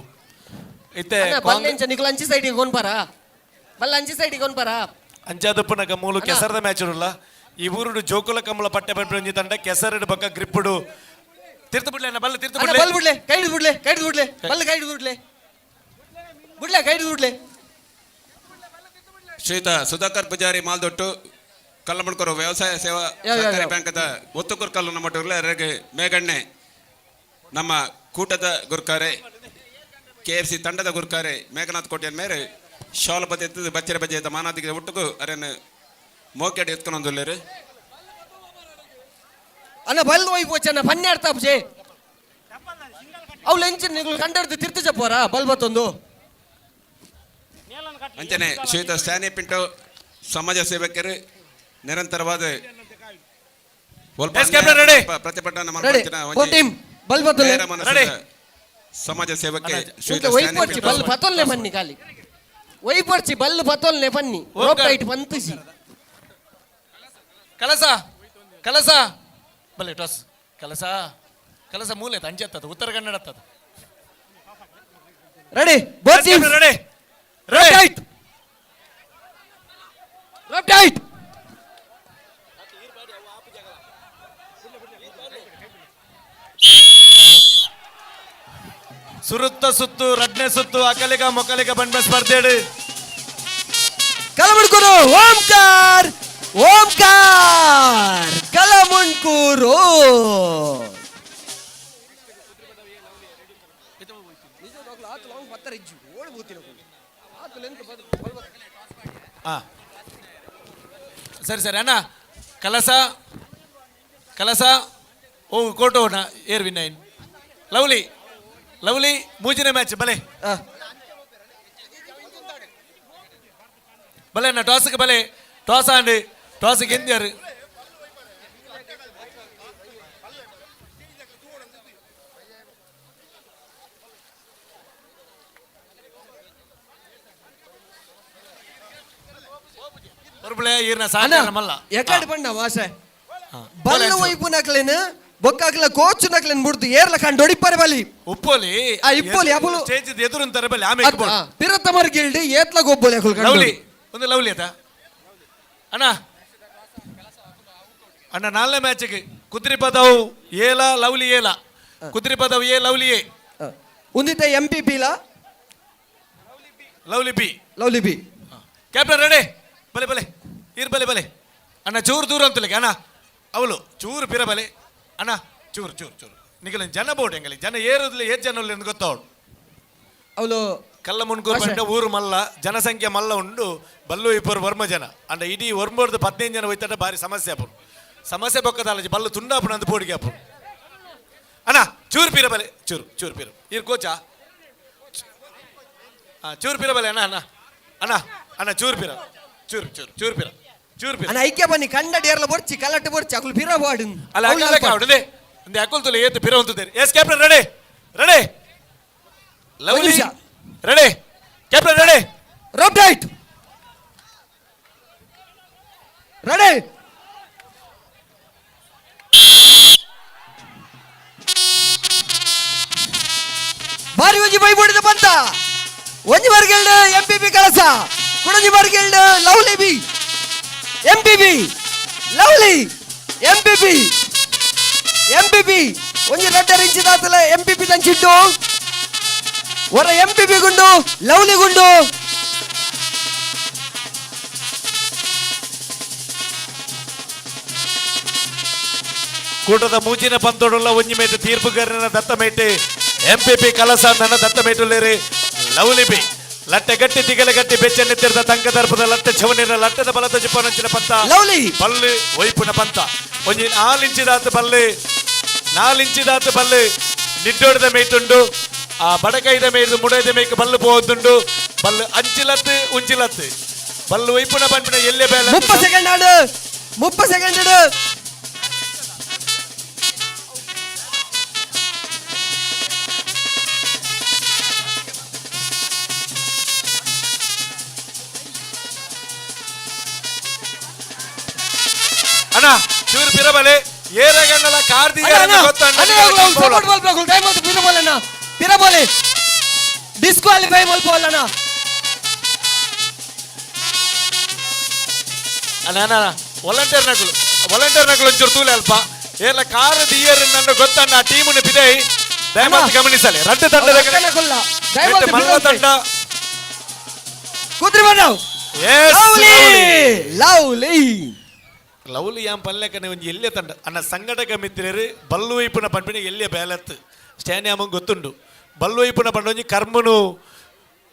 ಇತ್ತೆ. ಅಣ್ಣ, ಬಲ್ಲೆಂಚ ನಿಕುಲು ಅಂಚಿ ಸೈಡಿಗೆ ಕೊನ್ಪರ, ಬಲ್ಲ ಅಂಚಿ ಸೈಡಿಗೆ ಕೊನ್ಪರ. ಅಂಚಾದಪ್ಪನಗ ಮೂಲು ಕೆಸರದ ಮ್ಯಾಚ್ ಉಲ್ಲ. ಈ ಊರುಡು ಜೋಕುಲ ಕಮ್ಮಲ ಪಟ್ಟೆ ಪಂಪಿ ತಂಡ ಕೆಸರಡು ಬಕ್ಕ ಗ್ರಿಪ್ಪುಡು ತಿರ್ತು ಬಿಡ್ಲೆ ಅಣ್ಣ, ಬಲ್ಲ ತಿರ್ತು ಅಣ್ಣ, ಬಿಡ್ಲೆ. ಬಲ್ ಬಿಡ್ಲೆ, ಕೈ ಹಿಡ್ದು ಬಿಡ್ಲೆ, ಕೈ ಹಿಡ್ದು ಬಿಡ್ಲೆ, ಬಲ್ಲ ಕೈ ಹಿಡ್ದು ಬಿಡ್ಲೆ, ಬಿಡ್ಲೆ, ಕೈ ಹಿಡ್ದು ಬಿಡ್ಲೆ. ಶ್ರೀಯುತ ಸುಧಾಕರ್ ಪೂಜಾರಿ ಮಾಲ್ದೊಟ್ಟು ಕಲ್ಲಮಣ್ಕರು ವ್ಯವಸಾಯ ಸೇವಾ ಯಾವ, ಯಾವ, ಸಹಕಾರಿ ಯಾವ? ಬ್ಯಾಂಕದ ಒತ್ತುಕೂರು ಕಲ್ಲು ನಮ್ಮ ಅರೆಗೆ ಮೇಗಣ್ಣೆ ನಮ್ಮ ಕೂಟದ ಗುರುಕಾರೆ, ಕೆಎಫ್ಸಿ ತಂಡದ ಗುರುಕಾರೆ ಮೇಘನಾಥ್ ಕೋಟ್ಯನ್ ಮೇರೆ ಶಾಲ್ ಬಜ್ಜೆ ಎತ್ತದು ಬಚ್ಚರ ಬಜ್ಜೆ ಮಾನಾದಿಗೆ ಒಟ್ಟುಗು ಅರೆನ್ ಮೋಕೆಡ್ ಎತ್ಕೊಂಡೊಂದುಲ್ಲೇರು. ಅಣ್ಣ, ಬಲ್ ಒಯ್ಪೋಚ ಅಣ್ಣ, ಪನ್ನೆಡ್ತಾ ಪುಜೆ ಅವು ಎಂಚಿನ ನಿಕುಲು ಕಂಡರ್ದು ತಿರ್ತು ಚಪ್ಪೋರ ಬಲ್ ಬತ್ತೊಂದು. ಅಂಚನೆ ಶ್ರೀಯುತ ಸ್ಟ್ಯಾನಿ ಪಿಂಟೋ ಸಮಾಜ ಸೇವಕರು ನಿರಂತರವಾದ ಒಲ್ಪ Yes, captain, ready. ಅನ್ಯಾಯ ಪ್ರತಿಭಟನೆ ರೆಡಿ ಮಾಡ್ಕೊಂತಿನ ಫೋರ್ ಒಂಜಿ ಟೀಮ್ ಬಲ್ ಬತ್ತೊಂದು. ನೇರ ಮನಸ್ಸಿನ ರೆಡಿ. ಸಮಾಜ ಸೇವಕ್ಕೆ ಶ್ರೀಯುತ ಉಂಟು ಸ್ಟ್ಯಾನಿ ಒಯ್ಪೋರ್ಚಿ ಪಿಂಟೋ. ಬಲ್ ಪತ್ತೊಲ್ಲೆ ಬನ್ನಿ, ಖಾಲಿ ಒಯ್ಪೋರ್ಚಿ, ಬಲ್ ಪತ್ತೊಲ್ಲೆ ಬನ್ನಿ. Rope tight ಪಂತಿಸಿ. ಕಲಸ ಕಲಸ ಬಲ್ಲೆ ಟಾಸ್ ಕಲಸ ಕಲಸ ಮೂಲೆ ಅಂಚೆತ್ತದ Uttara Kannada ಅತ್ತದ. Ready both teams. Ready. Rope tight, rope tight. ಸುರುತ್ತ ಸುತ್ತು ರಡ್ನೆ ಸುತ್ತು ಅಕಲಿಗ ಮೊಕಲಿಗ ಬಂಡ ಸ್ಪರ್ಧೆಡು. ಕಲಮುಣ್ಕೂರು ಓಂಕಾರ್, ಓಂಕಾರ್ ಕಲಮುಣ್ಕೂರು. ಆ ಸರಿ ಸರಿ ಅಣ್ಣ, ಕಲಸ ಕಲಸ ಓ ಕೋಟು air win nine lovely lovely ಮೂಜಿನ match ಬಲೆ ಬಲೆ ಅಣ್ಣ, ಟಾಸ್ಗೆ ಬಲೆ, ಟಾಸ್ ಆಂಡ್ ಟಾಸ್ ಗೆಂದ್ಯಾರು. ಹೊರಬಳೆ ಈರ್ನ ಸಾಕಾರ ಮಲ್ಲ. ಎಕಡೆ ಪಂಡ ವಾಸೆ ಬಲ್ಲ ವೈಪು ನಕ್ಲೇನು ಬೊಕ್ಕಾಕ್ಲ ಕೋಚ್ ನಕ್ಲೇನು ಬುಡ್ದು ಏರ್ಲ ಕಂಡು ಹೊಡಿಪಾರೆ ಬಲಿ. ಉಪ್ಪೋಲಿ. ಆ, ಇಪ್ಪೋಲಿ, ಅಪುಲು. ಸ್ಟೇಜ್ ಎದುರು ಬಲಿ ಆಮೇಲೆ ಪಿರತ್ತಮರ್ ಗಿಲ್ಡಿ ಏತ್ಲ ಗೊಬ್ಬಲಿ ಅಕುಲು ಕಂಡು. ಲವ್ಲಿ ಒಂದು ಲವ್ಲಿ ಆತ ಅಣ್ಣ. ಅಣ್ಣ, ನಾಲ್ನೇ ಮ್ಯಾಚ್ಗೆ ಕುದ್ರಿ ಪದವು ಏಲ ಲವ್ಲಿ ಏಲ Kudripadavu A lovely A. ಉಂದಿತ ಎಂ ಪಿ ಪಿ ಲಾ lovely B. Lovely B. Captain ready ಬಲೆ ಬಲೆ ಇರ್ ಬಲೆ ಬಲೆ ಅಣ್ಣ, ಚೂರು ದೂರ ಅಂತಲಿಕ್ಕೆ ಅಣ್ಣ, ಅವಳು ಚೂರು ಪಿರ ಬಲೆ ಅಣ್ಣ, ಚೂರು ಚೂರು ಚೂರು ನಿಗಲ ಜನ ಬೋರ್ಡ್ ಎಂಗಲಿ ಜನ ಏರುದಿಲ್ಲ, ಏತ್ ಜನ ಉಲ್ಲೆ ಗೊತ್ತವಳು. ಅವಳು ಕಲ್ಲ ಮುನ್ಕೂರು ಬಂಡ ಊರು ಮಲ್ಲ, ಜನಸಂಖ್ಯೆ ಮಲ್ಲ ಉಂಡು, ಬಲ್ಲು ಇಬ್ಬರು ವರ್ಮ ಜನ ಅಂಡ ಇಡೀ ವರ್ಮರ್ದು 15 ಜನ ಹೋಯ್ತಾಟ ಭಾರಿ ಸಮಸ್ಯೆ ಅಪ್ಪು ಸಮಸ್ಯೆ ಬೊಕ್ಕದಾಲಜಿ ಬಲ್ಲು ತುಂಡಾಪುಣ ಅಂತ ಬೋಡಿಗೆ ಅಪ್ಪು. ಅಣ್ಣ ಚೂರು ಪೀರ ಬಲೆ, ಚೂರು ಚೂರು ಪೀರ ಇರ್ ಕೋಚಾ ಚೂರು ಪೀರ ಬಲೆ ಅಣ್ಣ ಅಣ್ಣ ಅಣ್ಣ ಅಣ್ಣ ಚೂರು ಪೀರ ಚೂರು ಚೂರು ಚೂರು ಪೀರ ಚೂರು ಪೀರ. ಅಣ್ಣ ಐಕ್ಯ ಬನ್ನಿ ಕಂಡಡಿ ಏರ್ಲ ಬೊರ್ಚಿ ಕಲ್ಲಟ್ಟು ಬೊರ್ಚಿ ಅಕುಲು ಪಿರ ಬಾಡು. ಅಲ್ಲ ಅಕಲ ಕಾವಡದೆ ಒಂದು ಅಕುಲ್ ತುಲೆ ಏತು ಪಿರ ಉಂತುದೇರಿ. Yes captain ready ready lovely ready captain ready rope tight ready. ಬಾರಿ ಒಂಜಿ ಬೈ ಬಡಿದ ಬಂತ ಒಂಜಿ ಬರ್ಗೆಲ್ಡ್ ಎಂ ಪಿ ಪಿ ಕಳಸ ಕುಡಂಜಿ ಬರ್ಗೆಲ್ಡ್ lovely B M P B lovely M P P M P P ಒಂಜಿ ರಡ್ಡರ್ ಇಂಚಿ ದಾತಲ ಎಂ ಪಿ ಪಿ ದಂಚಿಟ್ಟು ಹೊರ ಎಂ ಪಿ ಪಿ ಗುಂಡು lovely ಗುಂಡು. ಕೂಟದ ಮೂಜಿನ ಪಂತೊಡುಲ್ಲ ಒಂಜಿ ಮೇಟು ತೀರ್ಪುಗಾರನ ದತ್ತ ಮೇಟೆ ಎಂ ಪಿ ಪಿ ಕಲಸ ನನ್ನ ದತ್ತ ಮೇಟುಲ್ಲೇರಿ ಲವ್ಲಿ ಬಿ ಲಟ್ಟೆ ಗಟ್ಟಿ ತಿಗಲೆ ಗಟ್ಟಿ ಬೆಚ್ಚನೆತ್ತಿರದ ತಂಕ ದರ್ಪದ ಲಟ್ಟೆ ಚವನಿನ ಲಟ್ಟದ ಬಲದ ಜಿಪ್ಪನಂಚಿನ ಪಂತ ಲವ್ಲಿ ಬಲ್ಲು ಒಯ್ಪುನ ಪಂತ ಒಂಜಿ ನಾಲಿಂಚಿದಾತ ಬಲ್ಲು ನಾಲಿಂಚಿದಾತ ಬಲ್ಲು ನಿಡ್ಡೋಡದ ಮೇಟುಂಡು ಆ ಬಡಕೈದ ಮೇಯ್ದು ಮುಡೈದ ಮೇಕ್ ಬಲ್ಲು ಪೋದುಂಡು. ಬಲ್ಲು ಅಂಚಿಲತ್ತು ಉಂಚಿಲತ್ತು ಬಲ್ಲು ಒಯ್ಪುನ ಪನ್ಪಿನ ಎಲ್ಲೆ ಬೇಲೆ 30 ಸೆಕೆಂಡ್ ಆಡು 30 ಸೆಕೆಂಡ್ ಇಡು. ಅಣ್ಣ ಚೂರು ಪಿರಬಲೆ ಏರಗಣ್ಣಲ ಕಾರ್ದಿ ಪಿರಬಲೆ ಡಿಸ್ಕ್ವಾಲಿಫೈ ಮಲ್ಪವಲ್ಲಣ್ಣ. ಅಣ್ಣ ಅಣ್ಣ ವಾಲಂಟಿಯರ್ ನಕಲು ವಾಲಂಟಿಯರ್ ನಕಲು ಒಂಚೂರು ತೂಲೆ ಅಲ್ಪ ಏರ್ಲ ಕಾರ್ ದಿಯರ್ ನನ್ನ ಗೊತ್ತಣ್ಣ ಟೀಮುನ ಪಿದೈ ದಯಮಾಡಿ ಗಮನಿಸಲಿ ರಡ್ಡು ತಂಡದ ಮಲ್ಲ ತಂಡ ಕುದ್ರಿ ಬಣ್ಣವ್ ಲವ್ಲಿ ಲವ್ಲಿ ಲವ್ಲಿ ಯಾಂ ಪಲ್ಲೆಕನೆ ಒಂಜಿ ಎಲ್ಲೆ ತಂಡ ಅಣ್ಣ ಸಂಘಟಕ ಮಿತ್ರರು ಬಲ್ಲು ವೈಪುನ ಪನ್ಪಿನ ಎಲ್ಲೆ ಬೇಲತ್ತು ಸ್ಟ್ಯಾನ್ಯಾಮ ಗೊತ್ತುಂಡು ಬಲ್ಲು ವೈಪುನ ಪಂಡ ಒಂಜಿ ಕರ್ಮನು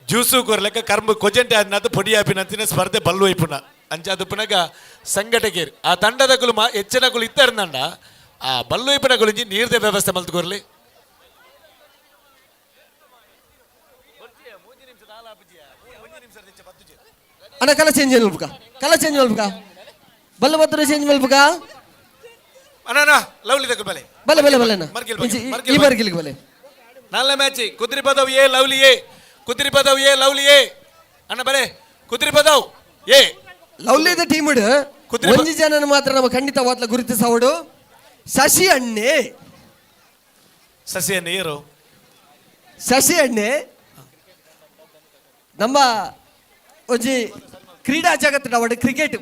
ಜ್ಯೂಸು ಕೊರ್ಲೆಕ್ಕ ಕರ್ಮ ಕೊಜೆಂಟೆ ಆದ್ನದ್ದು ಪೊಡಿ ಆಪಿನಂತಿನ ಸ್ಪರ್ಧೆ ಬಲ್ಲು ವೈಪುನ ಅಂಚಾದ ಪುನಗ ಸಂಘಟಕರು ಆ ತಂಡದಕುಲು ಮಾ ಹೆಚ್ಚಿನಕುಲು ಇತ್ತರ್ನಂಡ ಆ ಬಲ್ಲು ವೈಪುನಕುಲು ಒಂಜಿ ನೀರ್ದ ವ್ಯವಸ್ಥೆ ಮಲ್ತು ಕೊರ್ಲಿ. ಅಣ್ಣ ಕಲ ಚೇಂಜ್ ಮಲ್ಪುಕ ಕಲ ಚೇಂಜ್ ಮಲ್ಪುಕ ಬಲ್ಲ ಬತ್ತರ ಚೇಂಜ್ ಮಲ್ಪುಕ. ಅಣ್ಣ ಅಣ್ಣ ಲವ್ಲಿ ದಕುಲು ಬಲೆ ಬಲೆ ಬಲೆ ಬಲೆ ಅಣ್ಣ. ಮರ್ಗಿಲ್ ಇಂಚಿ ಮರ್ಗಿಲ್ ಈ ಮರ್ಗಿಲ್ಗೆ ಬಲೆ. ನಾಲ್ನೇ match Kudripadavu A lovely A Kudripadavu A lovely A ಅಣ್ಣ ಬಲೆ ಕುದ್ರಿಪದವ್ ಎ ಲವ್ಲಿದ ಟೀಮ್ ಒಂಜಿ ಜನನ ಮಾತ್ರ ನಮ್ಮ ಖಂಡಿತವಾದ್ಲ ಗುರುತಿಸವಡು ಶಶಿ ಅಣ್ಣೆ. ಶಶಿ ಅಣ್ಣೆ ಏರು ಶಶಿ ಅಣ್ಣೆ ನಮ್ಮ ಒಂಜಿ ಕ್ರೀಡಾ ಜಗತ್ತಿನ award cricket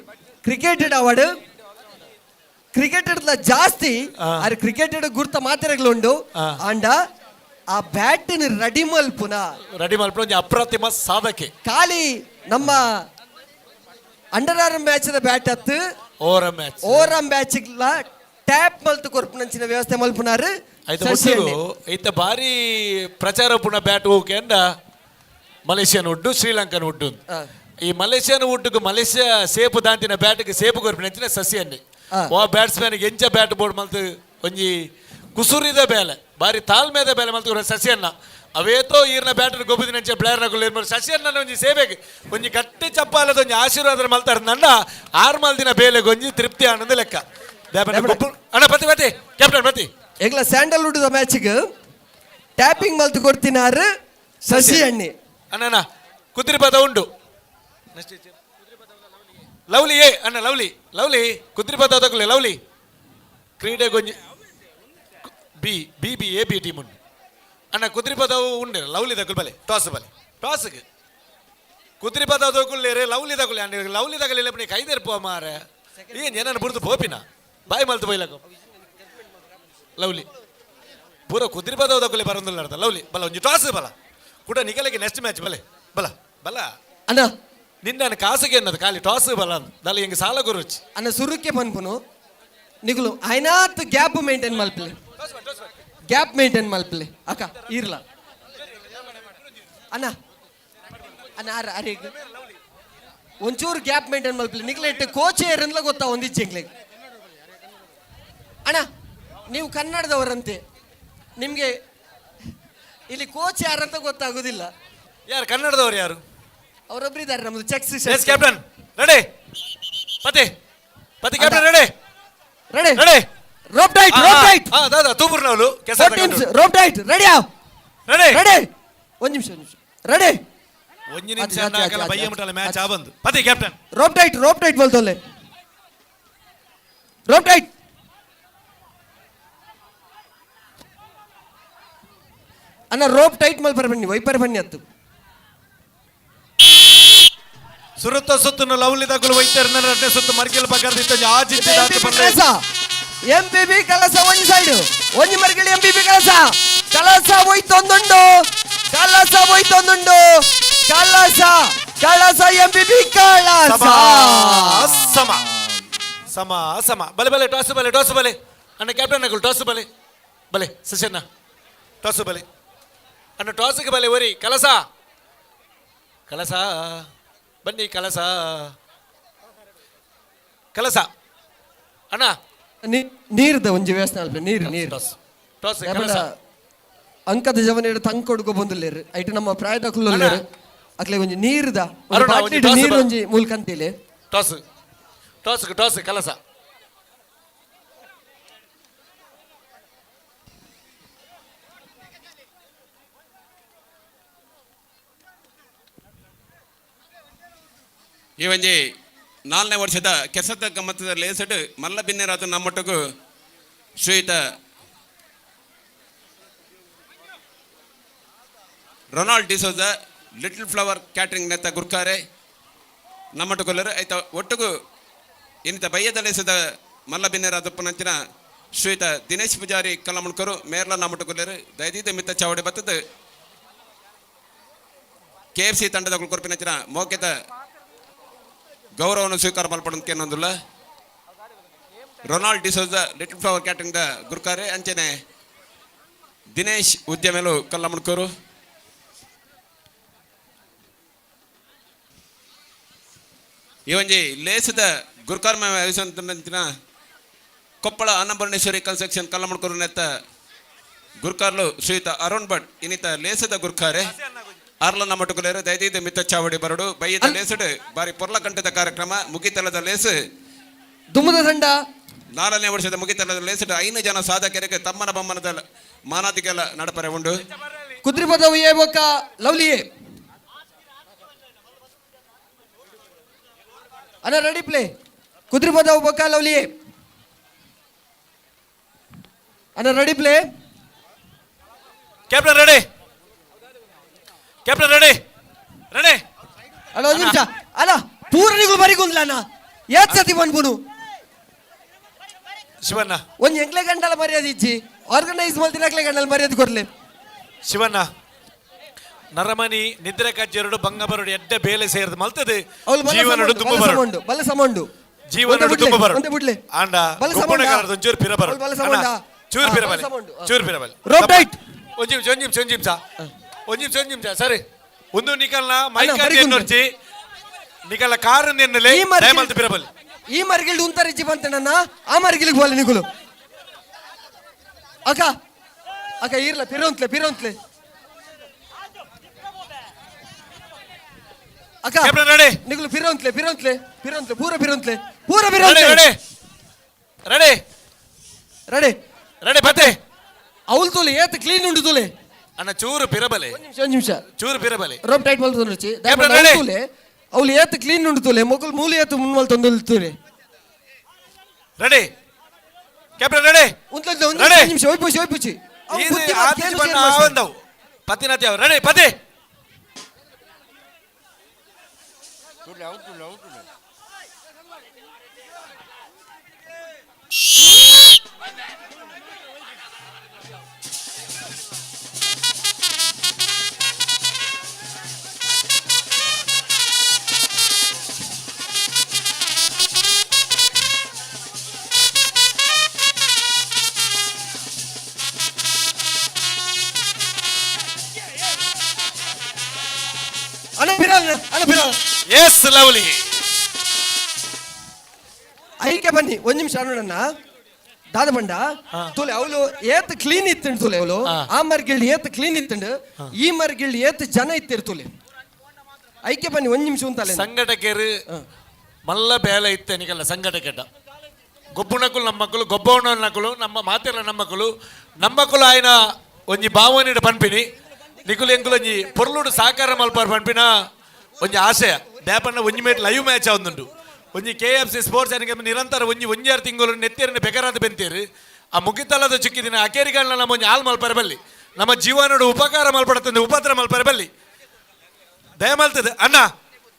cricket award cricket ಜಾಸ್ತಿ ಆದ್ರೆ ಕ್ರಿಕೆಟ್ ಗುರ್ತ ಮಾತೆರೆಗ್ಲುಂಡು ಆಂಡ ಆ ಬ್ಯಾಟ್ ರೆಡಿ ಮಲ್ಪುನ ರೆಡಿ ಮಲ್ಪುನ ಒಂಜಿ ಅಪ್ರತಿಮ ಸಾಧಕೆ ಖಾಲಿ ನಮ್ಮ under arm match the bat ಅತ್ತು over match over match tap ಮಲ್ತು ಕೊರ್ಪುನಂಚಿನ ವ್ಯವಸ್ಥೆ ಮಲ್ಪುನಾರು ಐತ ಶಶಿ ಅಣ್ಣೆ. ಐತ ಭಾರಿ ಪ್ರಚಾರ ಪುನ ಬ್ಯಾಟ್ ಹೋಗ್ಯಂಡ ಮಲೇಷಿಯನ್ ಉಡ್ಡು ಶ್ರೀಲಂಕನ್ ಉಡ್ಡು ಈ ಮಲೇಷಿಯನ್ ಉಡ್ಡುಗು ಮಲೇಷ್ಯಾ ಸೇಪು ದಾಂತಿನ ಬ್ಯಾಟ್ಗೆ ಸೇಪು ಕೊರ್ಪಿನಂಚಿನ ಸಸಿ ಅಣ್ಣೆ. ವಾ ಬ್ಯಾಟ್ಸ್ಮನ್ ಎಂಚ ಬ್ಯಾಟ್ ಬೋರ್ಡ್ ಮಲ್ತು ಒಂಜಿ ಕುಸುರಿದ ಬೇಲೆ ಬಾರಿ ತಾಳ್ಮೆದ ಬೇಲೆ ಮಲ್ತು ಸಸಿ ಅಣ್ಣ ಅವೇತೋ ಈರ್ನ ಬ್ಯಾಟರ್ ಗೊಬ್ಬದಿನಂಚ ಪ್ಲೇಯರ್ ನಕುಲು ಏರ್ಮಲ್ ಸಸಿ ಅಣ್ಣ ಒಂಜಿ ಸೇವೆಗೆ ಒಂಜಿ ಗಟ್ಟಿ ಚಪ್ಪಾಲದ ಒಂಜಿ ಆಶೀರ್ವಾದ ಮಲ್ತಾರ ನಂಡ ಆರು ಮಲ್ ದಿನ ಬೇಲೆಗೆ ಒಂಜಿ ತೃಪ್ತಿ ಆನಂದ ಲೆಕ್ಕ. ಅಣ್ಣ ಪತಿ ಪತಿ ಕ್ಯಾಪ್ಟನ್ ಪತಿ ಎಗ್ಲ ಸ್ಯಾಂಡಲ್ವುಡ್ ಮ್ಯಾಚ್ಗೆ ಟ್ಯಾಪಿಂಗ್ ಮಲ್ತು ಕೊಡ್ತಿನಾರು ಶಶಿ ಅಣ್ಣಿ. ಅಣ್ಣ ಕುದ್ರಿಪದ ಉಂಡು ಲವ್ಲಿ ಏ ಅಣ್ಣ ಲವ್ಲಿ ಲವ್ಲಿ ಕುದ್ರಿಪದ ತಗೊಳ್ಳಿ ಲವ್ಲಿ ಕ್ರೀಡೆ ಗೊಂಜಿ B B B A B team ಉಂಡು ಅಣ್ಣ ಕುದ್ರಿಪದವು ಉಂಡು ಲವ್ಲಿ ತಗೊಳ್ ಬಲೆ ಟಾಸ್ ಬಲೆ ಟಾಸ್ಗೆ ಕುದ್ರಿಪದ ತಗೊಳ್ಳೇರೆ ಲವ್ಲಿ ತಗೊಳ್ಳಿ ಅಣ್ಣ ಲವ್ಲಿ ತಗೊಳ್ಳಿ ಪುಣಿ ಕೈದೆರ್ಪೋ ಮಾರೆ ಏನು ಏನನ್ನ ಬುಡ್ದು ಪೋಪಿನ ಬಾಯ್ ಮಲ್ತು ಬೈಲಕ ಲವ್ಲಿ ಪೂರ ಕುದ್ರಿಪದವು ತಗೊಳ್ಳಿ ಬರೋದಿಲ್ಲ ಅರ್ಥ ಲವ್ಲಿ ಬಲ ಒಂಜಿ ಟಾಸ್ ಬಲ ಕೂಡ ನಿಗಲಿಗೆ ನೆಕ್ಸ್ಟ್ ಮ್ಯಾಚ್ ಬಲೆ ಬಲ ಬಲ ಅಣ್ಣ ನಿನ್ನ ಕಾಸುಗೆ ಅನ್ನದು ಖಾಲಿ ಟಾಸ್ ಬಲ ದಲ್ಲಿ ಹಿಂಗೆ ಸಾಲ ಗುರುಚಿ ಅಣ್ಣ ಸುರುಕ್ಕೆ ಪನ್ಪುನು ನಿಗುಲು ಐನಾತ್ ಗ್ಯಾಪ್ ಮೇಂಟೈನ್ ಮಲ್ಪಲೆ ಗ್ಯಾಪ್ ಮೇಂಟೈನ್ ಮಲ್ಪಲೆ ಅಕ್ಕ ಇರ್ಲ ಅಣ್ಣ ಅಣ್ಣ ಅರ ಅರೆ ಒಂಚೂರು ಗ್ಯಾಪ್ ಮೇಂಟೈನ್ ಮಲ್ಪಲೆ ನಿಗ್ಲೆಟ್ ಕೋಚ್ ಏರಂದ್ಲ ಗೊತ್ತಾ ಒಂದಿಚ್ಚೆಂಗ್ಲೆ ಅಣ್ಣ ನೀವು ಕನ್ನಡದವರಂತೆ ನಿಮಗೆ ಇಲ್ಲಿ ಕೋಚ್ ಯಾರಂತ ಗೊತ್ತಾಗುದಿಲ್ಲ. ಯಾರು ಕನ್ನಡದವರು ಯಾರು? ಅವರೊಬ್ರು ಇದ್ದಾರೆ ನಮ್ದು ಚೆಕ್ಸ್. ಎಸ್ ಕ್ಯಾಪ್ಟನ್ ರೆಡಿ ಪತಿ ಪತಿ captain ready ready ready rope tight rope tight ಹಾ ದಾದಾ ತೂಪುರ್ನವಳು four teams rope tight ready ready ready ಒಂದ್ ನಿಮಿಷ ಒಂದ್ ನಿಮಿಷ ರೆಡಿ ಒಂಜಿ ನಿಮಿಷ ಹಾಕಲ್ಲ ಬಯ್ಯ ಮುಟ್ಟಲ್ಲ ಮ್ಯಾಚ್ ಆ ಬಂದು ಪತಿ captain rope tight rope tight ಬಲ್ತೊಲ್ಲೆ ರೋಪ್ ಟೈಟ್ ಅಣ್ಣ ರೋಪ್ ಟೈಟ್ ಮಲ್ಪರ ಬನ್ನಿ ವೈಪರ್ ಬನ್ನಿ ಅತ್ತು ಸುರುತ್ತ ಸುತ್ತನ್ನು ಲವ್ಲಿ ತಗುಲು ವೈದ್ಯರ ನರಟೆ ಸುತ್ತು ಮರ್ಗಿಲ್ ಬಗರ್ದಿತ್ತ ಆಜಿತ್ತಿ ದಾತು ಪಲ್ಲೆ ಎಂ ಪಿ ಬಿ ಕಲಸ ಒಂಜಿ ಸೈಡ್ ಒಂಜಿ ಮರ್ಗಿಲ್ ಎಂ ಪಿ ಬಿ ಕಲಸ ಕಲಸ ಹೋಯ್ತೊಂದುಂಡು ಕಲಸ ಹೋಯ್ತೊಂದುಂಡು ಕಲಸ ಕಲಸ ಎಂ ಪಿ ಬಿ ಕಲಸ ಸಮ ಸಮ ಸಮ ಬಲೆ ಬಲೆ ಟಾಸ್ ಬಲೆ ಟಾಸ್ ಬಲೆ ಅಣ್ಣ ಕ್ಯಾಪ್ಟನ್ ನಕುಲು ಟಾಸ್ ಬಲೆ ಬಲೆ ಸಶನ್ನ ಟಾಸ್ ಬಲೆ ಅಣ್ಣ ಟಾಸ್ಗೆ ಬಲೆ ಒರಿ ಕಲಸ ಕಲಸ ಬನ್ನಿ ಕಲಸ ಕಲಸ ಅಣ್ಣ ನೀರ್ದ ಒಂಜಿ ವ್ಯವಸ್ಥೆ ಅಲ್ಪ ನೀರು ನೀರು ಟಾಸ್ ಕಲಸ ಅಂಕದ ಜವನೇಡು ತಂಕೊಡುಗು ಬಂದುಲ್ಲೇರು ಐಟ್ ನಮ್ಮ ಪ್ರಾಯದ ಕುಲ್ಲುಲ್ಲೇರು. ಅಕ್ಲೆ ಒಂಜಿ ನೀರ್ದ ಅರುಣ, ಒಂಜಿ ಬಾಟ್ಲಿಡ್ ಟಾಸ್ ನೀರು ಒಂಜಿ ಮೂಲ್ಕಂತೇಲೆ. Toss toss toss ಕಲಸ. ಈ ಒಂಜಿ ನಾಲ್ನೇ ವರ್ಷದ ಕೆಸದ ಗಮ್ಮತ್ತದ ಲೇಸಡ್ ಮಲ್ಲ ಬಿನ್ನೆರಾದ ನಮ್ಮೊಟ್ಟಿಗೂ ಶ್ರೀಯುತ Ronald D'Souza little flower catering ನೆತ್ತ ಗುರ್ಕಾರೆ ನಮ್ಮಟ್ಟುಕೊಲ್ಲರು ಐತ ಒಟ್ಟುಗು ಇನ್ನಿತ ಬಯ್ಯದ ಲೇಸದ ಮಲ್ಲ ಬಿನ್ನೆರಾದ ಪುನಂಚಿನ ಶ್ರೀಯುತ ದಿನೇಶ್ ಪೂಜಾರಿ ಕಲ್ಲಮುಣ್ಕರು ಮೇರ್ಲ ನಮ್ಮಟ್ಟುಕೊಲ್ಲರು ದಯದೀದ ಮಿತ್ತ ಚಾವಡಿ ಬತ್ತದ K F C ತಂಡದ ಕೊರ್ಪಿನಂಚಿನ ಮೋಕೆತ ಗೌರವವನ್ನು ಸ್ವೀಕಾರ ಮಲ್ಪಡಂತ ಏನೊಂದುಲ್ಲ Ronald D'Souza little flower catering the ಗುರ್ಕಾರೆ ಅಂಚನೆ ದಿನೇಶ್ ಉದ್ಯಮೆಲು ಕಲ್ಲಮುಣ್ಕರು. ಈ ಒಂಜಿ ಲೇಸದ ಗುರ್ಕಾರ್ ವಹಿಸುವಂತಿನ ಕೊಪ್ಪಳ ಅನ್ನಪೂರ್ಣೇಶ್ವರಿ ಕನ್ಸ್ಟ್ರಕ್ಷನ್ ಕಲ್ಲಮುಣ್ಕೂರು ನೆತ್ತ ಗುರ್ಕಾರ್ಲು ಶ್ರೀಯುತ ಅರುಣ್ ಭಟ್ ಇನ್ನಿತ ಲೇಸದ ಗುರ್ಕಾರೆ ಅರ್ಲನ ಮಟುಕುಲೇರು ದಯದೀದ ಮಿತ್ತ ಚಾವಡಿ ಬರಡು ಬೈಯದ ಲೇಸಡು ಬಾರಿ ಪೊರ್ಲ ಕಂಠದ ಕಾರ್ಯಕ್ರಮ ಮುಗಿತಲದ ಲೇಸು ದುಮ್ಮದ ತಂಡ ನಾಲ್ನೇ ವರ್ಷದ ಮುಗಿತಲದ ಲೇಸಡು 5 ಜನ ಸಾಧಕರಿಗೆ ತಮ್ಮನ ಬಮ್ಮನದ ಮಾನಾದಿಗೆಲ್ಲ ನಡಪರೆ ಉಂಡು. ಕುದ್ರಿಪದವು ಎ ಬೊಕ್ಕ ಲವ್ಲಿ ಎ ಅಣ್ಣ ರೆಡಿ ಪ್ಲೇ. ಕುದ್ರಿಪದವು ಬೊಕ್ಕ ಲವ್ಲಿ ಎ ಅಣ್ಣ ready play. Captain ready, captain ready, ready. ಅಣ್ಣ ಒಂದು ನಿಮಿಷ ಅಣ್ಣ ಪೂರನಿಗಳು ಬರಿಗುಂದ್ಲ ಅಣ್ಣ ಏತ್ ಸತಿ ಬಂದ್ಬುನು ಶಿವಣ್ಣ ಒಂಜಿ ಎಂಕ್ಲೆ ಗಂಟಲ ಮರ್ಯಾದೆ ಇಜ್ಜಿ ಆರ್ಗನೈಸ್ ಮಲ್ತಿನ ಗಂಟಲ ಮರ್ಯಾದೆ ಕೊರ್ಲೆ. ಶಿವಣ್ಣ ನರಮನಿ ನಿದ್ರೆ ಕಜ್ಜೆರಡು ಬಂಗ ಬರಡು ಎಡ್ಡೆ ಬೇಲೆ ಸೇರಿದ ಮಲ್ತದೆ ಜೀವನಡು ತುಂಬ ಬರಡು ಬಲ ಸಮಂಡು ಜೀವನಡು ತುಂಬ ಬರಡು ಒಂದೇ ಬಿಡ್ಲೆ ಆಂಡ ಬಲ ಸಮಂಡ. ಒಂಚೂರು ಪಿರ ಬರಡು ಬಲ ಸಮಂಡ. ಚೂರು ಹಾ, ಪಿರ ಬಲ ಬಲೆ ಸಮಂಡು. ಚೂರು ಪಿರ ಬಲೆ ರೋಪ್ ಟೈಟ್. ಒಂಜಿ ನಿಮಿಷ ಒಂಜಿ ನಿಮಿಷ ಒಂಜಿ ನಿಮಿಷ ಒಂಜಿ ನಿಮಿಷ ಒಂಜಿ ನಿಮಿಷ ಸರಿ ಒಂದು ನಿಕಲ್ನ ಅಣ್ಣ, ಮೈಕ್ ಬರಿ ಗುಂಡು. ಎನ್ನೊರ್ಚಿ ನಿಕಲ್ನ ಕಾರ್ ಎನ್ನಲೆ ಈ ಮರ್ಗಿಲ್- ದಯಮಲ್ತು ಪಿರ ಬಲೆ. ಈ ಮರ್ಗಿಲ್ಡ್ ಉಂತರಿಜ್ಜಿ ಬಂತಣ್ಣ ಆ ಮರ್ಗಿಲ್ಗ್ ಬೋಲೆ ನಿಕುಲು ಅಕ್ಕ ಅಕ್ಕ ಇರ್ಲ ಪಿರೋಂತ್ಲೆ ಪಿರೋಂತ್ಲೆ ಅಕ್ಕ ಕ್ಯಾಪ್ಟನ್ ರೆಡಿ. ನಿಕುಲು ಪಿರೋಂತ್ಲೆ ಪಿರೋಂತ್ಲೆ ಪಿರೋಂತ್ಲೆ ಪೂರ ಪಿರೋಂತ್ಲೆ ಪೂರ ready ಪಿರೋಂತ್ಲೆ ready ready ready ready ಬತ್ತೆ ಅವಳು ತೋಲೆ ಏತ್ ಕ್ಲೀನ್ ಉಂಡು ತೋಲೆ ಅಣ್ಣ ಚೂರು ಪಿರಬಲೆ ಒಂದ್ ನಿಮಿಷ ಒಂದ್ ನಿಮಿಷ ಚೂರು ಪಿರಬಲೆ ರೋಪ್ ಟೈಟ್ ಮಲ್ತು ರುಚಿ ಕ್ಯಾಪ್ಟನ್ ರೆಡಿ. ತೋಲೆ ಅವಳು ಏತ್ ಕ್ಲೀನ್ ಉಂಡು ತೋಲೆ ಮೊಕಲ್ ಮೂಲೆ ಏತ್ ಮುನ್ಮಲ್ ತೊಂದು ತೋಲೆ ready captain ready ಒಂದು ಒಂದು ರೆಡಿ. ನಿಮಿಷ ಒಯ್ಪುಚಿ ಒಯ್ಪುಚಿ ಇದು ಆತಿಜ್ ಬಣ್ಣ ಆವಂದವು ಪತ್ತಿನತಿ ಅವು ರೆಡಿ ಪತಿ ಅಣ್ಣ ಬಿರಲ್ ಅಣ್ಣ ಬಿರಲ್. ಎಸ್ ಲವ್ಲಿ ಐಕೆ ಬನ್ನಿ ಒಂದ್ ನಿಮಿಷ ನೋಡಣ್ಣ ದಾದ ಬಂಡ ತುಲೆ ಅವಳು ಏತ್ ಕ್ಲೀನ್ ಇತ್ತಂಡು ತುಲೆ ಅವಳು ಆ ಮರ್ಗಿಲ್ಡ್ ಏತ್ ಕ್ಲೀನ್ ಇತ್ತಂಡು ಈ ಮರ್ಗಿಲ್ಡ್ ಏತ್ ಜನ ಇತ್ತಿರ್ ತುಲೆ ಐಕೆ ಬನ್ನಿ ಒಂದ್ ನಿಮಿಷ ಉಂತಲೆ ಸಂಘಟಕರು ಮಲ್ಲ ಬೇಲೆ ಇತ್ತೆ ನಿಕಲ್ಲ ಸಂಘಟಕಟ ಗೊಬ್ಬುನಕುಲು ನಮ್ಮಕ್ಕಳು ಗೊಬ್ಬವನ ನಕಲು ನಮ್ಮ ಮಾತೆಲ್ಲ ನಮ್ಮಕ್ಕಳು ನಮ್ಮಕ್ಕಳು ಆಯ್ನ ಒಂಜಿ ಭಾವನೆಡ್ ಪನ್ಪಿನಿ ನಿಕುಲು ಎಂಕುಲು ಒಂಜಿ ಪೊರ್ಲುಡು ಸಾಕಾರ ಮಲ್ಪಾರ್ ಪನ್ಪಿನ ಒಂಜಿ ಆಶಯ ದ್ಯಾಪಣ್ಣ ಒಂಜಿ mate live match ಆವೊಂದುಂಡು ಒಂಜಿ K F C sports ಅನಿಗೆ ನಿರಂತರ ಒಂಜಿ ಒಂಜಾರು ತಿಂಗಳು ನೆತ್ತೇರಿನ ಬೆಕರಾದ ಬೆಂತೇರು ಆ ಮುಗಿತಲದ ಚುಕ್ಕಿದಿನ ಅಕೇರಿಗಳನ್ನ ನಮ್ಮ ಒಂಜಿ ಹಾಲ್ ಮಲ್ಪರೆ ಬಲ್ಲಿ ನಮ್ಮ ಜೀವನಡು ಉಪಕಾರ ಮಲ್ಪಡತ್ತಂದೆ ಉಪದ್ರ ಮಲ್ಪರೆ ಬಲ್ಲಿ ದಯಮಲ್ತದೆ ಅಣ್ಣ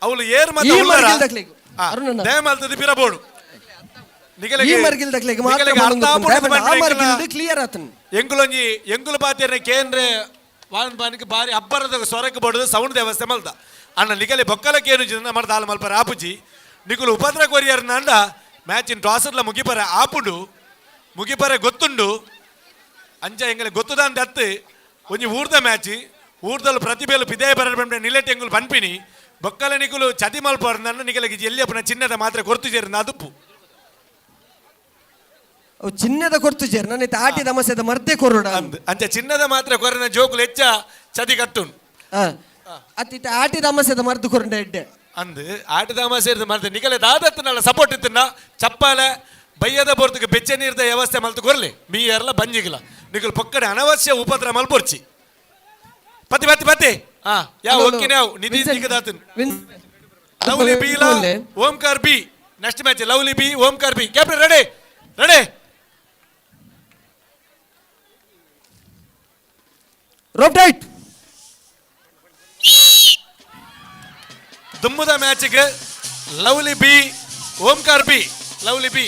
ಅವಳು ಏರ್ ಈ ಮತ್ತೆ ಉಳ್ಳಾರ. ಮರ್ಗಿಲ್ ದಕ್ಲೆಗ್. ಆ, ಅರುಣಣ್ಣ. ದಯಮಲ್ತದೆ ಪಿರಬೋಡು ಈ ಮರ್ಗಿಲ್ ದಕ್ಲೆಗ್ ಮಾತ್ರ ಅರ್ಥ ಬಂದೊಂದು ಆಪುಂಡು ಆ ಮರ್ಗಿಲ್ಡ್ ಕ್ಲಿಯರ್ ಆತನ್ ಎಂಕುಲೊಂಜಿ ಎಂಕುಲು ಪಾತಿಯರ್ನ ಕೇಂದ್ರ ವಾನ್ ಬಾನಿಗೆ ಬಾರಿ ಅಬ್ಬರದ ಸ್ವರಕ್ಕೆ ಬಡದು ಸೌಂಡ್ ವ್ಯವಸ್ಥೆ ಮಲ್ದ ಅಣ್ಣ ನಿಗಲೆ ಬೊಕ್ಕಲ ಕೇನು ಜಿನ ಮರ್ದ ಹಾಲು ಮಲ್ಪರ ಆಪುಜಿ ನಿಕುಲು ಉಪದ್ರ ಕೊರಿಯರ್ ನಂಡ ಮ್ಯಾಚಿನ ಟಾಸರ್ಲ ಮುಗಿಪರ ಆಪುಂಡು ಮುಗಿಪರ ಗೊತ್ತುಂಡು ಅಂಚ ಎಂಗಲೆ ಗೊತ್ತುದಾಂದ ಅತ್ತು ಒಂಜಿ ಊರ್ದ ಮ್ಯಾಚ್ ಊರ್ದಲು ಪ್ರತಿಭೆಲು ಪಿದೇ ಬರ ನಿಲೆಟ್ ಎಂಗುಲು ಪನ್ಪಿನಿ ಬೊಕ್ಕಲ ನಿಕುಲು ಚತಿ ಮಲ್ಪರ ನನ್ನ ನಿಗಲಿಗೆ ಎಲ್ಲಿಯಪ್ಪನ ಚಿನ್ನದ ಮಾತ್ರ ಕೊರ್ತು ಸೇರಿದ ಅದುಪ್ಪು ಅವು ಚಿನ್ನದ ಕೊರ್ತು ಜೇರ್ ನನ್ನ ಆಟಿದ ಮಸೆದ ಮರ್ದೆ ಕೊರೋಡ ಅಂಚ ಚಿನ್ನದ ಮಾತ್ರ ಕೊರನ ಜೋಕುಲು ಹೆಚ್ಚ ಚದಿ ಕಟ್ಟುನ್. ಅತ್ತಿತ್ತ ಆಟಿದ ಅಮಸೆದ ಮರ್ದು ಕೊರಂಡ ಎಡ್ಡೆ. ಅಂದು ಆಟದ ಅಮಾಸೆ ಮರ್ದು ನಿಕಲೆ ದಾದತ್ತಿನಲ್ಲ ಸಪೋರ್ಟ್ ಇತ್ತಿನ ಚಪ್ಪಾಲೆ ಬಯ್ಯದ ಬೋರ್ತಿಗೆ ಬೆಚ್ಚ ನೀರ್ದ ವ್ಯವಸ್ಥೆ ಮಲ್ತು ಕೊರ್ಲಿ ಮೀಯರ್ಲ ಬಂಜಿಗಿಲ್ಲ ನಿಕಲ್ ಪೊಕ್ಕಡೆ ಅನವಶ್ಯ ಉಪದ್ರ ಮಲ್ಪೊರ್ಚಿ. ಪತಿ ಪತಿ ಪತಿ ಹಾ ಯಾವ ಒಕ್ಕಿನ ಯಾವ ನಿಧಿ ನಿಗದಾತನ್. ಲವ್ಲಿ ಬಿ ಲ Omkar B next match. Lovely B Omkar B. Captain ready ready. Rope tight. ದುಮ್ಮದ ಮ್ಯಾಚ್ಗೆ lovely B Omkar B. Lovely B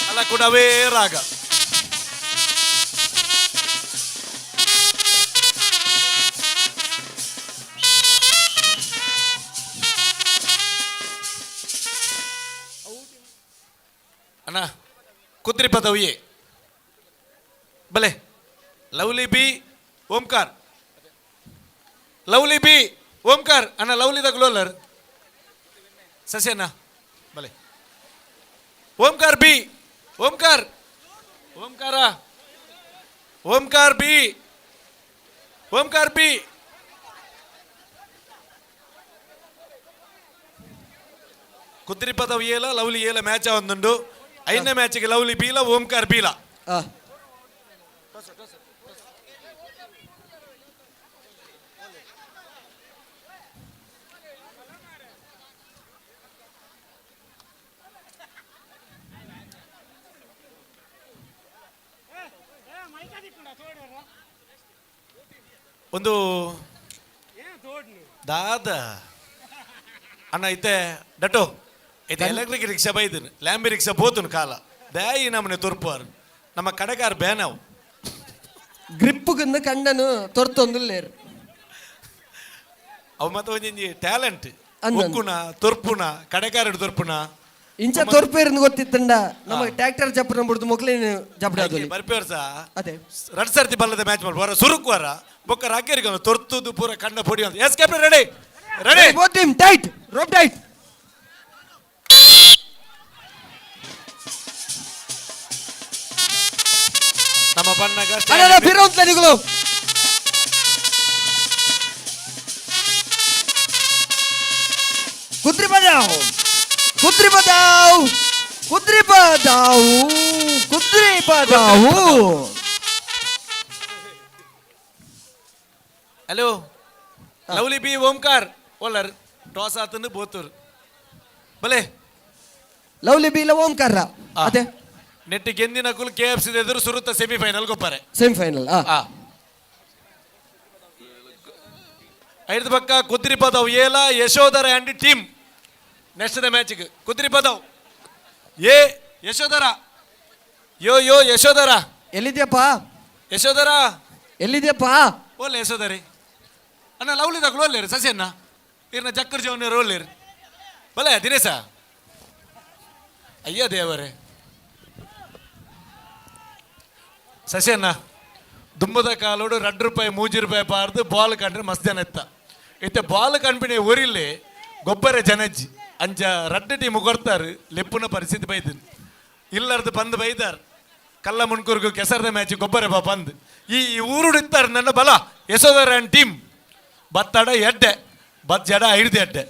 ಅಲ್ಲ ಕೂಡ ಅವೇ ರಾಗ. ಅಣ್ಣ ಕುದ್ರಿ ಪದವಿಯೇ ಬಲೆ. Lovely B Omkar. Lovely B Omkar ಅಣ್ಣ ಲವ್ಲಿ ತಗೊಳ್ಳೋಲ್ಲರ್ ಸಸ್ಯಣ್ಣ ಅಣ್ಣ ಬಲೆ. ಓಂಕಾರ್ ಬಿ ಓಂಕಾರ್ ಓಂಕಾರ ಓಂಕಾರ್ ಬಿ ಓಂಕಾರ್ ಬಿ. ಕುದ್ರಿ ಪದವಿ ಏಲ ಲವ್ಲಿ ಏಲ ಮ್ಯಾಚ್ ಒಂದುಂಡು. ಐದನೇ ಮ್ಯಾಚ್ಗೆ ಲವ್ಲಿ ಬೀಲ ಓಂಕಾರ್ ಬೀಲ. ಒಂದು ದಾದ ಅಣ್ಣ ಐತೆ ಡಟೋ ಐತೆ ಎಲೆಕ್ಟ್ರಿಕ್ ರಿಕ್ಷಾ ಬೈದನು ಲ್ಯಾಂಬಿ ರಿಕ್ಷಾ ಪೋತನು ಕಾಲ ದಾಯಿ ನಮ್ಮನೆ ತುರ್ಪಾರು ನಮ್ಮ ಕಡೆಗಾರ ಬೇನವು. ಗ್ರಿಪ್ಪುಗಂದು ಕಂಡನು ತೊರ್ತೊಂದುಲ್ಲೇರು. ಅವು ಮತ್ತೆ ಒಂಜಿ ಟ್ಯಾಲೆಂಟ್ ಉಕ್ಕುನ ತೊರ್ಪುನ ಕಡೆಗಾರಡು ತೊರ್ಪುನ. ಇಂಚ ತೊರ್ಪೇರ್ನ ಗೊತ್ತಿತ್ತಂಡ ನಮಗೆ ಟ್ರ್ಯಾಕ್ಟರ್ ಜಪ್ಪನ ಬಿಡ್ದು ಮೊಕ್ಲೇನು ಜಪ್ಪಡ ಬರ್ಪೇರ್ ಸಹ ಅದೇ ರಡ್ ಸರ್ತಿ ಬಲ್ಲದ ಮ್ಯಾಚ್ ಮಾಡಿ ವರ ಸುರುಕ್ ವರ ಬೊಕ್ಕ ರಾಕೇರಿಗೆ ತೊರ್ತುದು ಪೂರ ಕಣ್ಣ ಪೊಡಿ ಅಂತ. Yes captain ready ready. Both team tight rope tight. ನಮ್ಮ ಬಣ್ಣಗ ಅಣ್ಣ ಫಿರೋನ್ತ್ಲೆ ನಿಗುಲು. ಕುದ್ರಿ ಬದಾವ್ ಕುದ್ರಿ ಬದಾವ್ ಕುದ್ರಿ ಬದಾವು ಕುದ್ರಿ ಬದಾವು. ಹಲೋ ಲವ್ಲಿ ಬಿ ಓಂಕಾರ್ ಓಲರ್ ಟಾಸ್ ಆತಂದು ಬೋತೂರ್ ಬಲೆ. ಲವ್ಲಿ ಬಿ ಲ ಓಂಕಾರ ಅದೇ ನೆಟ್ಟಿ ಗೆಂದಿನ ಕುಲ್ ಕೆ ಎಫ್ ಸಿ ಎದುರು ಸುರುತ್ತ ಸೆಮಿಫೈನಲ್ ಗೊಪ್ಪರೆ. ಸೆಮಿಫೈನಲ್ ಐದು ಪಕ್ಕ ಕುದ್ರಿ Padav ಏಲ Yashodhara and team next the match Kudri Padav A Yashodhara yo yo Yashodhara ಎಲ್ಲಿದ್ಯಪ್ಪ Yashodhara ಎಲ್ಲಿದ್ಯಪ್ಪ ಓಲೆ ಯಶೋಧರಿ ಅಣ್ಣ ಲವ್ಲಿ ತಗೊಳ್ಳು ಒಲ್ಲೇರು ಸಸ್ಯಣ್ಣ ಇರ್ನ ಜಕ್ಕರ್ ಜವನ ಒಲ್ಲೇರು ಬಲೆ ದಿನೇಶ ಅಯ್ಯ ದೇವರೇ ಸಸ್ಯಣ್ಣ ದುಂಬದ ಕಾಲೋಡು 2 ರೂಪಾಯಿ 3 ರೂಪಾಯಿ ಪಾರ್ದು ಬಾಲ್ ಕಂಡ್ರೆ ಮಸ್ತ್ ಜನ ಇತ್ತ ಇತ್ತೆ ಬಾಲ್ ಕಂಪಿನಿ ಊರಿಲ್ಲಿ ಗೊಬ್ಬರ ಜನಜ್ಜಿ ಅಂಚ ರಡ್ಡು ಟೀಮ್ ಕೊಡ್ತಾರೆ ಲೆಪ್ಪುನ ಪರಿಸ್ಥಿತಿ ಬೈದಿನ ಇಲ್ಲರ್ದು ಬಂದು ಬೈದಾರ್ ಕಲ್ಲ ಮುನ್ಕೂರ್ಗು ಕೆಸರದ ಮ್ಯಾಚ್ ಗೊಬ್ಬರ ಬಾ ಬಂದು ಈ ಊರುಡು ಇತ್ತಾರೆ ನನ್ನ ಬಲ ಯಶೋಧರ ಟೀಮ್ ಬತ್ತಡ ಎಡ್ಡೆ ಬತ್ ಜಡ ಐದು ಎಡ್ಡೆ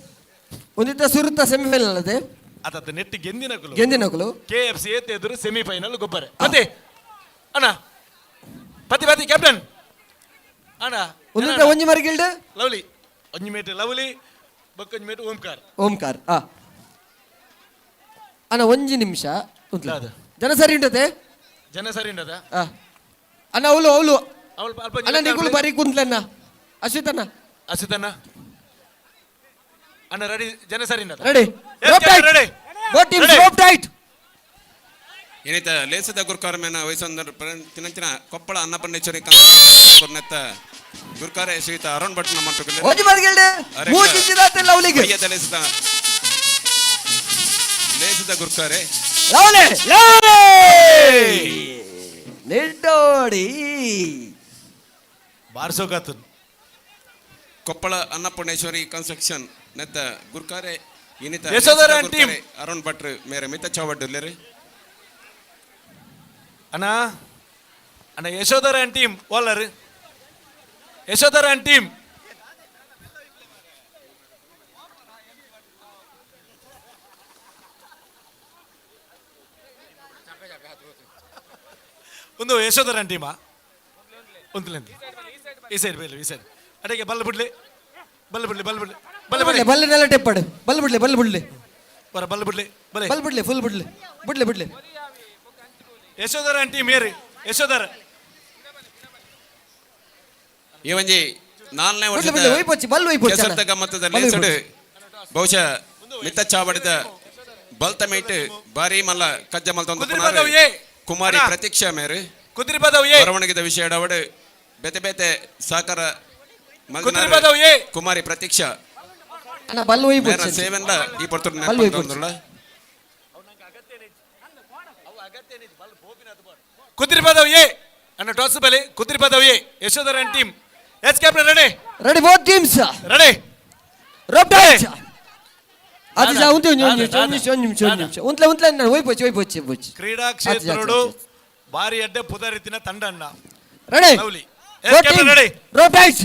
ಒಂದಿತ್ತ ಸುರುತ್ತ ಸೆಮಿಫೈನಲ್ ಅದೇ ಅದ ನೆಟ್ಟಿ ಗೆಂದಿನ ಕುಲು ಗೆಂದಿನ ಕುಲು ಕೆ ಎಫ್ ಸಿ ಏತ್ ಎದುರು ಸೆಮಿಫೈನಲ್ ಗೊಬ್ಬರ ಮತ್ತೆ ಅಣ್ಣ ಪತಿ ಪತಿ ಕ್ಯಾಪ್ಟನ್ ಅಣ್ಣ ಒಂದಿತ್ತ ಒಂಜಿ ಮರಿಗಿಲ್ಡ್ ಲವ್ಲಿ ಒಂಜಿ ಮೇಟ್ ಲವ್ಲಿ ಬೊಕ್ಕೊಂಜಿ ಮೇಟ್ ಓಂಕಾರ ಓಂಕಾರ ಆ ಅಣ್ಣ ಒಂಜಿ ನಿಮಿಷ ಜನ ಸರಿ ಉಂಟತೆ ಜನ ಸರಿ ಉಂಟದ ಅಣ್ಣ ಅವಳು ಅವಳು ಅಣ್ಣ ನಿಗುಲು ಬರಿ ಕುಂತ್ಲಣ್ಣ ಅಶ್ವಿತಣ್ಣ ಅಶ್ವಿತಣ್ಣ ಅಣ್ಣ ರೆಡಿ ಜನ ಸರಿ ಉಂಟದ ready ready both teams rope tight. ಏನಿತ ಲೇಸದ ಗುರ್ಕಾರ ಮೇನ ವಯಸ್ಸೊಂದ ತಿನಂಚಿನ ಕೊಪ್ಪಳ ಅನ್ನಪರ್ಣೇಶ್ವರಿ ಕೊರ್ನೆತ್ತ ಗುರ್ಕಾರ ಶ್ರೀಯುತ ಅರುಣ್ ಭಟ್ ನಮ್ಮ ಒಂಜಿ ಮರಿಗಿಲ್ಡ್ ಮೂಜಿ ಜಿದಾತೆಲ್ಲ ಅವಳಿಗೆ ಲೇಸದ ಲೇಸದ ಗುರ್ಕಾರೆ ಲವ್ಲಿ ಲವ್ಲಿ ನಿಡ್ಡೋಡಿ ಬಾರ್ಸೋಕಾತನ್ ಕೊಪ್ಪಳ ಅನ್ನಪೂರ್ಣೇಶ್ವರಿ ಕನ್ಸ್ಟ್ರಕ್ಷನ್ ನೆತ್ತ ಗುರ್ಕಾರೆ ಇನ್ನಿತ ಯಶೋಧರ and team. Arun ಭಟ್ರು ಮೇರೆ ಮಿತ ಚಾವಡ್ಡುಲ್ಲೇರಿ ಅಣ್ಣ ಅಣ್ಣ ಯಶೋಧರ ಟೀಮ್ ಓಲರ್ ಯಶೋಧರ ಟೀಮ್ ಒಂದು ಯಶೋಧರ ಟೀಮಾ ಒಂದು ಈ ಸೈಡ್ ಬೇಲೆ ಈ ಸೈಡ್ ಅಡಿಗೆ ಬಲ್ಲ ಬಿಡ್ಲಿ ಬಲ್ಲ ಬಿಡ್ಲಿ ಬಲ್ಲ ಬಿಡ್ಲಿ ಬಲ್ಲ ಬಲ್ಲೆ ಬಲ್ಲೆ ನೆಲ ಟೆಪ್ಪಡು ಬಲ್ಲ ಬಿಡ್ಲಿ ಬಲ್ಲ ಬಿಡ್ಲಿ ಬರ ಬಲ್ಲ ಬಿಡ್ಲಿ ಬಲೆ ಬಲ್ ಬಿಡ್ಲಿ ಫುಲ್ ಬಿಡ್ಲಿ ಬಿಡ್ಲಿ ಬಿಡ್ಲಿ ಯಶೋಧರ ಟೀಮ್ ಏರಿ ಯಶೋಧರ ಈ ಒಂಜಿ ನಾಲ್ನೇ ಬಿಡ್ಲಿ ಬಿಡ್ಲಿ ಒಯ್ಪೊಚ್ಚಿ ಬಲ್ ಒಯ್ಪೊಚ್ಚಿ ಕೆಸರ್ತ ಗಮ್ಮತ್ತದ ಲೇಸಡು ಬಹುಶಃ ಮಿತ್ತ ಚಾವಡಿದ ಬಲ್ತ ಮೇಟ್ ಬಾರಿ ಮಲ್ಲ ಕಜ್ಜ ಮಲ್ತೊಂದು ಕುಮಾರಿ ಪ್ರತೀಕ್ಷಾ ಮೇರು ಬರವಣಿಗೆದ ವಿಷಯ ಅವಡು ಬೇತೆ ಬೇತೆ ಸಹಕಾರ ಕುಮಾರಿ ಪ್ರತೀಕ್ಷಾ ಸೇವೆಲ್ಲ ಈ ಪೊರ್ತುಡು ನೆನಪಂತೊಂದುಲ್ಲ. ಕುದ್ರಿಪದವ್ ಎ ಅಣ್ಣ ಟಾಸ್ ಬಲೆ Kudripadavu A Yashodhara team yes captain ready ready both teams ready rope dance ಅದು ಜಾ ಉಂಟು ಒಂದು ನಿಮಿಷ ಒಂದು ನಿಮಿಷ ಒಂದು ನಿಮಿಷ ಒಂದು ನಿಮಿಷ ಉಂಟ್ಲೆ ಉಂಟ್ಲೆ ನಾನು ಒಯ್ಪೊಚ್ಚಿ ಒಯ್ಪೊಚ್ಚಿ ಬೊಚ್ಚಿ ಕ್ರೀಡಾ ಕ್ಷೇತ್ರಡು ಬಾರಿ ಅಡ್ಡೆ ಪುದರಿತಿನ ತಂಡ ಅಣ್ಣ ready lovely yes captain ready rope dance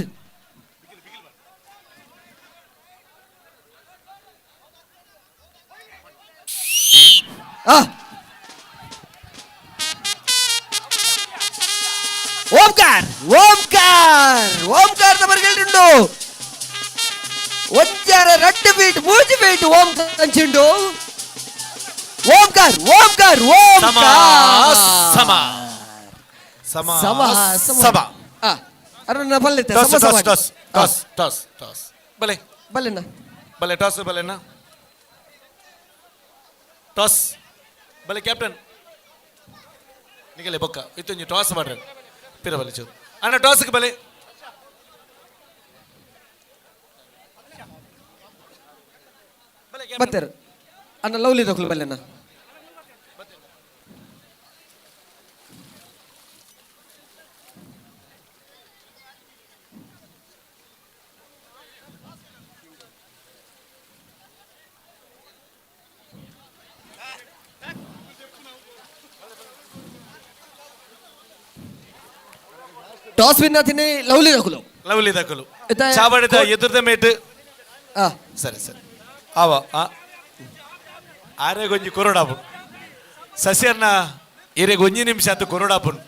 ಆ ಓಂಕಾರ್ ಓಂಕಾರ್ ಓಂಕಾರ ಬರಗಲ್ಟುಂಡು ಒಂಜಾರ ರಡ್ಡು ಫೀಟ್ ಮೂಜಿ ಫೀಟ್ ಓಂ ಕಂಚಿಂಡು ಓಂಕಾರ್ ಓಂಕಾರ್ ಓಂಕಾರ ಸಮ ಸಮ ಸಮ ಸಮ ಆ ಅರುಣ ಬಲ್ಲೆ toss toss toss toss toss toss ಬಲೆ ಬಲ್ಲೆನ ಬಲೆ ಟಾಸ್ ಬಲೆನಾ ಟಾಸ್ ಬಲೆ ಕ್ಯಾಪ್ಟನ್ ನಿಗಲೆ ಬೊಕ್ಕ ಇತ್ತೊಂಜಿ ಟಾಸ್ ಮಾಡ್ರಿ ಪಿರ ಬಲೆ ಚೂರು ಅಣ್ಣ ಟಾಸ್ಗೆ ಬಲೆ ಬತ್ತಾರೆ ಅಣ್ಣ ಲವ್ಲಿ ದೊಕ್ಲು ಬಲ್ಲೆನ ಟಾಸ್ ವಿನ್ ಆತಿನಿ ಲವ್ಲಿ ದೊಕ್ಲು ಲವ್ಲಿ ದಕಲು ಚಾವಡಿದ ಎದುರ್ದ ಮೇಟ್ ಸರಿ ಸರಿ ಆವ ಆ ಆರೆಗೊಂಜಿ ಕೊರಡಾಪು ಸಸ್ಯನ್ನ ಈರೆಗೆ ಒಂಜಿ ನಿಮಿಷ ಆತು ಕೊರಡಾಪುನ್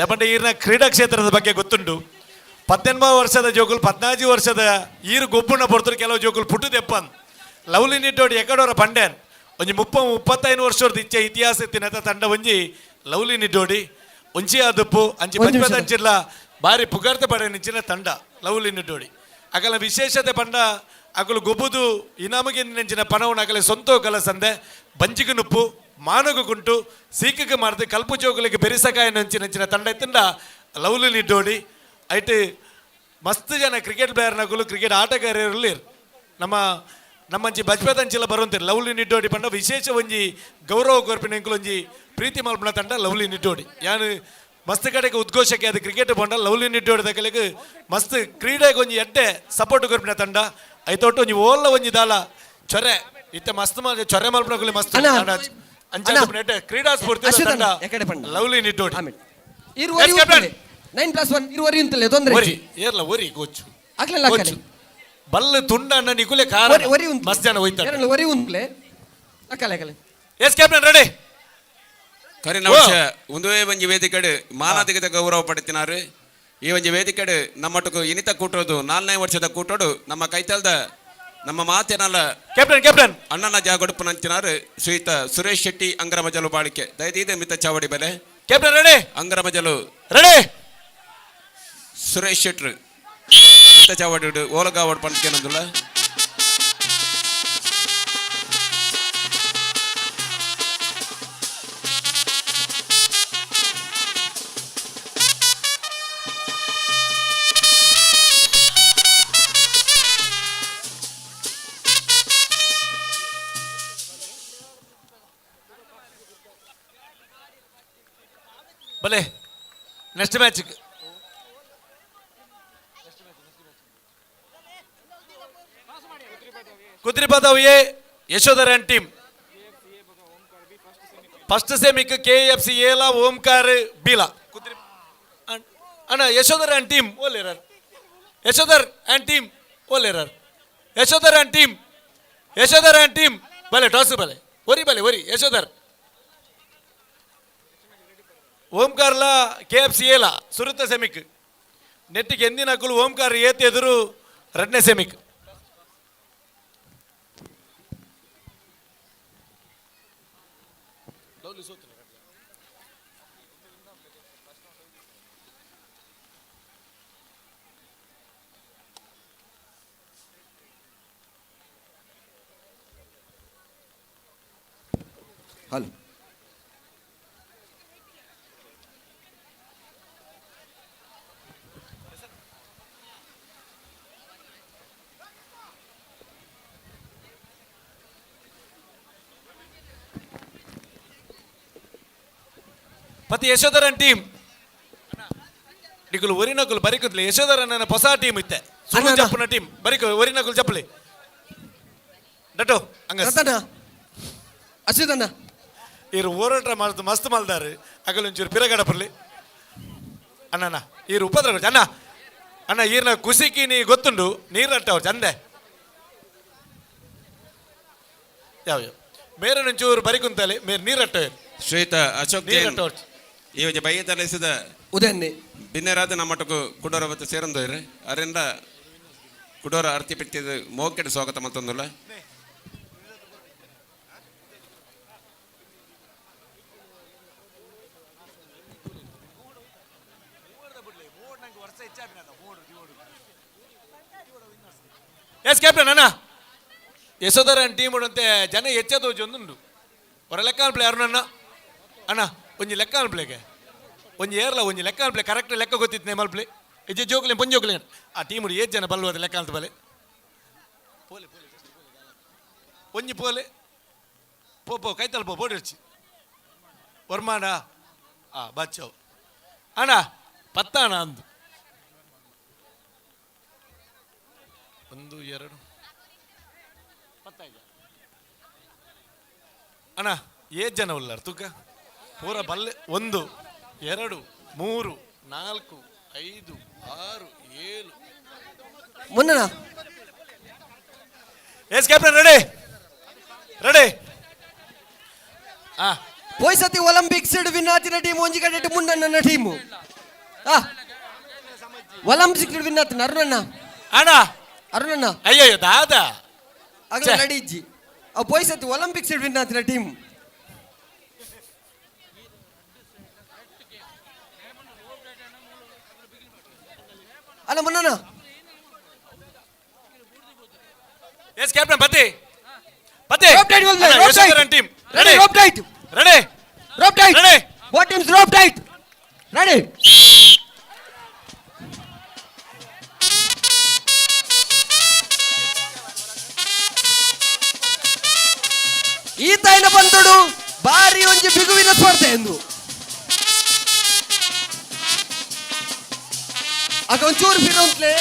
ದಪಂಡ ಈರಿನ ಕ್ರೀಡಾ ಕ್ಷೇತ್ರದ ಬಗ್ಗೆ ಗೊತ್ತುಂಟು 18 ವರ್ಷದ ಜೋಕುಲು 14 ವರ್ಷದ ಈರು ಗೊಬ್ಬುನ ಪೊರ್ತರು ಕೆಲವು ಜೋಕುಲು ಪುಟ್ಟುದೆಪ್ಪನ್ ಲವ್ಲಿ ನಿಟ್ಟೋಡಿ ಎಕಡೋರ ಪಂಡ್ಯಾನ್ ಒಂಜಿ 30-35 ವರ್ಷದ ಇಚ್ಛೆ ಇತಿಹಾಸ ಇತ್ತಿನ ತಂಡ ಒಂಜಿ ಲವ್ಲಿ ನಿಟ್ಟೋಡಿ ಒಂಜಿ ಆದುಪ್ಪು ಅಂಚಿ ಪಂಚಿಲ್ಲ ಬಾರಿ ಪುಗಾರ್ತೆ ಪಡೆ ನಿಂಚಿನ ತಂಡ ಲವ್ಲಿ ನಿಟ್ಟೋಡಿ ಅಗಲ ವಿಶೇಷತೆ ಪಂಡ ಅಗಲು ಗೊಬ್ಬುದು ಇನಾಮಿಗೆ ನೆಂಚಿನ ಪಣವನ್ನು ಅಗಲ ಸ್ವಂತ ಕಲಸಂದೆ ಬಂಜಿಗೆ ನುಪ್ಪು ಮಾನಗು ಗುಂಟು ಸೀಕಕ್ಕೆ ಮಾರ್ದು ಕಲ್ಪು ಜೋಗುಲಿಗೆ ಬೆರಿಸಕಾಯ ನಂಚಿನ ತಂಡ ಇತ್ತಂಡ ಲವ್ಲಿ ನಿಟ್ಟೋಡಿ ಐಟ್ ಮಸ್ತ್ ಜನ ಕ್ರಿಕೆಟ್ ಪ್ಲೇಯರ್ನಗುಲು ಕ್ರಿಕೆಟ್ ಆಟಗಾರರಲ್ಲಿ ನಮ್ಮ ನಮ್ಮಂಚಿ ಬಜ್ಪೆದಂಚಿಲ್ಲ ಬರುವಂತಿರು ಲವ್ಲಿ ನಿಟ್ಟೋಡಿ ಪಂಡ ವಿಶೇಷ ಒಂಜಿ ಗೌರವ ಕೊರ್ಪಿನ ಒಂಜಿ ಪ್ರೀತಿ ಮಲ್ಪನ ತಂಡ ಲವ್ಲಿ ನಿಟ್ಟೋಡಿ ಯಾನು ಮಸ್ತ್ ಕಡೆಗೆ ಉದ್ಘೋಷಕ್ಕೆ ಅದು ಕ್ರಿಕೆಟ್ ಪಂಡ ಲವ್ಲಿ ನಿಟ್ಟೋಡಿ ದಕಲಿಗೆ ಮಸ್ತ್ ಕ್ರೀಡೆಗೆ ಒಂಜಿ ಎಡ್ಡೆ ಸಪೋರ್ಟ್ ಕೊರ್ಪಿನ ತಂಡ ಐತೊಟ್ಟು ಒಂಜಿ ಓಲ್ಲ ಒಂಜಿ ದಾಲ ಚೊರೆ ಇತ್ತ ಮಸ್ತ್ ಚೊರೆ ಮಲ್ಪನಗುಲಿ ಮಸ್ತ್ ಅಂಚ ಕ್ರೀಡಾ ಸ್ಫೂರ್ತಿ ತಂಡ ಲವ್ಲಿ ನಿಟ್ಟೋಡಿ 9+1 ಇರುವರಿ ಅಂತಲೇ ತೊಂದರೆ ಒರಿ ಏರ್ಲ ಒರಿ ಕೋಚ್ ಆಗ್ಲಿಲ್ಲ ಅಕ್ಕಲೆ ಬಲ್ಲ ತುಂಡ ಅಣ್ಣ ನಿಕುಲೆ ಕಾರ ಒರಿ ಉಂಟು ಮಸ್ತ್ ಜನ ಹೋಯ್ತಾರೆ ಒರಿ ಉಂಟ್ಲೆ ಅಕ್ಕಲೆ ಅಕ್ಕಲೆ yes captain ready ಕರಿನ ವರ್ಷ ಒಂದುವೇ ಒಂಜಿ ವೇದಿಕೆಡು ಮಾನಾದಿಗದ ಗೌರವ ಪಡೆತಿನಾರು ಈ ಒಂಜಿ ವೇದಿಕೆಡು ನಮ್ಮಟ್ಟకు ಇನಿತ ಕೂಟೋದು 4ನೇ ವರ್ಷದ ಕೂಟೋಡು ನಮ್ಮ ಕೈತಲ್ದ ನಮ್ಮ ಮಾತೇನಲ್ಲ ಕ್ಯಾಪ್ಟನ್ ಕ್ಯಾಪ್ಟನ್ ಅಣ್ಣನ ಜಾಗೊಡುಪು ನಂಚಿನಾರು ಶ್ರೀಯುತ ಸುರೇಶ್ ಶೆಟ್ಟಿ ಅಂಗರಮಜಲು ಬಾಳಿಕೆ ದಯದೀದ ಮಿತ್ತ ಚಾವಡಿ ಬೆಲೆ ಕ್ಯಾಪ್ಟನ್ ರೆಡಿ ಅಂಗರಮಜಲು ರೆಡಿ ಸುರೇಶ್ ಶೆಟ್ರು ಮಿತ್ತ ಚಾವಡಿ ಓಲಗಾವಡ್ ಪಂಡಿಕೆನಂದುಲ್ಲ ಬಲೆ next match Kudripadavu A Yashodhara team first ಸೆಮಿಕ್ K F C ಏಲ ಓಂಕಾರ ಬೀಲ ಕುದ್ರಿ ಅಣ್ಣ ಯಶೋಧರ್ ಆ್ಯಂಡ್ ಟೀಮ್ ಓಲೇರರ್. ಯಶೋಧರ್ and team ಓಲೇರರ್. Yashodhar and team, Yashodhar and team ಬಲೆ ಟಾಸ್ ಬಲೆ ಒರಿ ಬಲೆ ಒರಿ ಯಶೋಧರ್. ಓಂಕಾರ್ಲ K F C ಏಲ ಸುರುತ ಸೆಮಿಕ್ ನೆಟ್ಟಿಗೆ ಎಂದಿನ ಅಕುಲು ಓಂಕಾರ ಏತ್ ಎದುರು ರಡ್ನೇ ಸೆಮಿಕ್. ಹಲೋ ಪತಿ ಯಶೋಧರನ್ ಟೀಮ್ ನಿಕುಲು ಒರಿನಕುಲು ಬರಿಕುದ್ಲೆ. ಯಶೋಧರನ್ ಹೊಸ ಟೀಮ್ ಇತ್ತೆ ಸುರು ಜಪ್ಪುನ ಟೀಮ್ ಬರಿಕು ಒರಿನಕುಲು ಚಪ್ಪಲಿ ಡಟೋ ಹಂಗ ಅಶ್ವಿತಣ್ಣ ಇರು ಹೋರಾಟ ಮಾಡ್ದು ಮಸ್ತ್ ಮಲ್ದಾರು ಅಗಲು ಒಂಚೂರು ಪಿರಗಡಪರ್ಲಿ ಅಣ್ಣಣ್ಣ ಈರು ಉಪದ್ರ ಅಣ್ಣ ಅಣ್ಣ ಈರ್ನ ಕುಸಿಕಿ ನೀ ಗೊತ್ತುಂಡು ನೀರು ಅಟ್ಟ ಅವ್ರು ಚಂದೆ ಯಾವ ಯಾವ ಮೇರೆ ಒಂಚೂರು ಬರಿ ಕುಂತಲೆ ಮೇರೆ ನೀರು ಅಟ್ಟ. ಶ್ವೇತ ಅಶೋಕ್ ನೀರು ಜೈನ್ ಅಟ್ಟ. ಈ ಒಂಜಿ ಬಯ್ಯ ತಲೆಸಿದ ಉದಯನ್ನೇ ಬಿನ್ನೆರಾದ ನಮ್ಮಟಕು ಕುಡೋರ ಬತ್ತ ಸೇರಂದೋಯ್ರಿ ಅರಿಂದ ಕುಡೋರ ಅರ್ತಿ ಪೆಟ್ಟಿದ ಮೋಕೆಡ್ ಸ್ವಾಗತ ಮತ್ತೊಂದುಲ್ಲ. ಎಸ್ ಕ್ಯಾಪ್ಟನ್ ಅಣ್ಣ ಯಶೋಧರನ್ ಟೀಮ್ ಅಂತೆ ಜನ ಹೆಚ್ಚದೋಜಿ ಒಂದುಂಡು ಹೊರ ಲೆಕ್ಕ ಪ್ಲೇ ಅರುಣಣ್ಣ ಅಣ್ಣ ಒಂಜಿ ಲೆಕ್ಕ ಪ್ಲೇಗೆ ಒಂಜಿ ಏರ್ಲ ಒಂಜಿ ಲೆಕ್ಕ ಪ್ಲೇ ಕರೆಕ್ಟ್ ಲೆಕ್ಕ ಗೊತ್ತಿತ್ತು ನೇಮಲ್ ಪ್ಲೇ ಇಜ್ಜೆ ಜೋಕ್ಲೆ ಪೊಂಜೋಕ್ಲೆ ಆ ಟೀಮ್ ಏತ್ ಜನ ಬಲ್ವದ ಲೆಕ್ಕ ಅಂತ ಬಲೆ ಪೋಲೆ ಪೋಲೆ ಒಂಜಿ ಪೋಲೆ ಪೋ ಪೋ ಕೈತಲ್ ಪೋ ಬೋಡಿರ್ಚಿ ವರ್ಮಾಡ ಆ ಬಚ್ಚೋ ಅಣ್ಣ ಪತ್ತಾಣ ಅಂದು 1 2 ಪತ್ತಾಯ್ತು ಅಣ್ಣ ಏತ್ ಜನ ಉಲ್ಲಾರ ತೂಕ ಪೂರ ಬಲ್ಲೆ 1 2 3 4 5 6 7 ಮುನ್ನಣ್ಣ. Yes captain ready ready. ಪೋಯ್ ಸತಿ ಒಲಿಂಪಿಕ್ಸ್ ವಿನ್ ಆತಿನ ಟೀಮ್ ಒಂಜಿ ಕಡೆ ಮುನ್ನಣ್ಣ team. Olympics win ಆತಿನ ಅರುಣಣ್ಣ. ಅಣ್ಣ ಅರುಣಣ್ಣ ಅಯ್ಯಯ್ಯೋ ದಾದಾ ಅಗಲ ರೆಡಿ ಇಜ್ಜಿ. ಆ ಪೋಯ್ ಸತಿ ಒಲಿಂಪಿಕ್ಸ್ ವಿನ್ ಆತಿನ ಟೀಮ್. ಅಲ್ಲ ಮುನ್ನಣ್ಣ. ಎಸ್ ಕ್ಯಾಪ್ಟನ್ ಪತಿ ಪತಿ Rope tight ಬಂದ್ಲೆ, rope tight. Team Ready, ready rope tight. Ready Rope tight. Ready. Both teams rope tight. Ready. ಈ ತಾಯಿನ ಬಂತಡು ಬಾರಿ ಒಂಜಿ ಬಿಗುವಿನ ಸ್ಪರ್ಧೆ ಎಂದು ಆಗ ಒಂಚೂರು ಫಿರೋಂತ್ಲೆ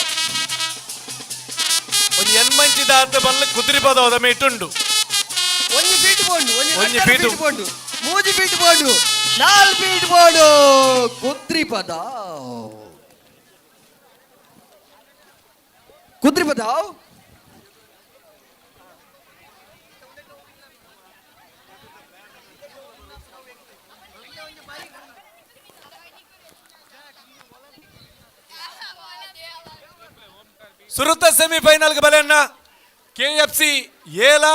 ಒಂಜಿ ಎನ್ಮಂಚಿದ ಅರ್ಧ ಬಲ್ಲ ಕುದುರೆ ಪದವದ ಮೇಟುಂಡು ಒಂಜಿ ಫೀಟ್ ಬೋಂಡು ಒಂಜಿ ಒಂಜಿ ಫೀಟು. ಫೀಟ್ ಬೋಂಡು ಮೂಜಿ ಫೀಟ್ ಬೋಂಡು 4 ಫೀಟ್ ಬೋಂಡು ಕುದ್ರಿ ಪದ ಕುದ್ರಿ ಪದ. ಸುರುತ ಸೆಮಿಫೈನಲ್ಗೆ ಬಲೆಯನ್ನ K F C ಏಲ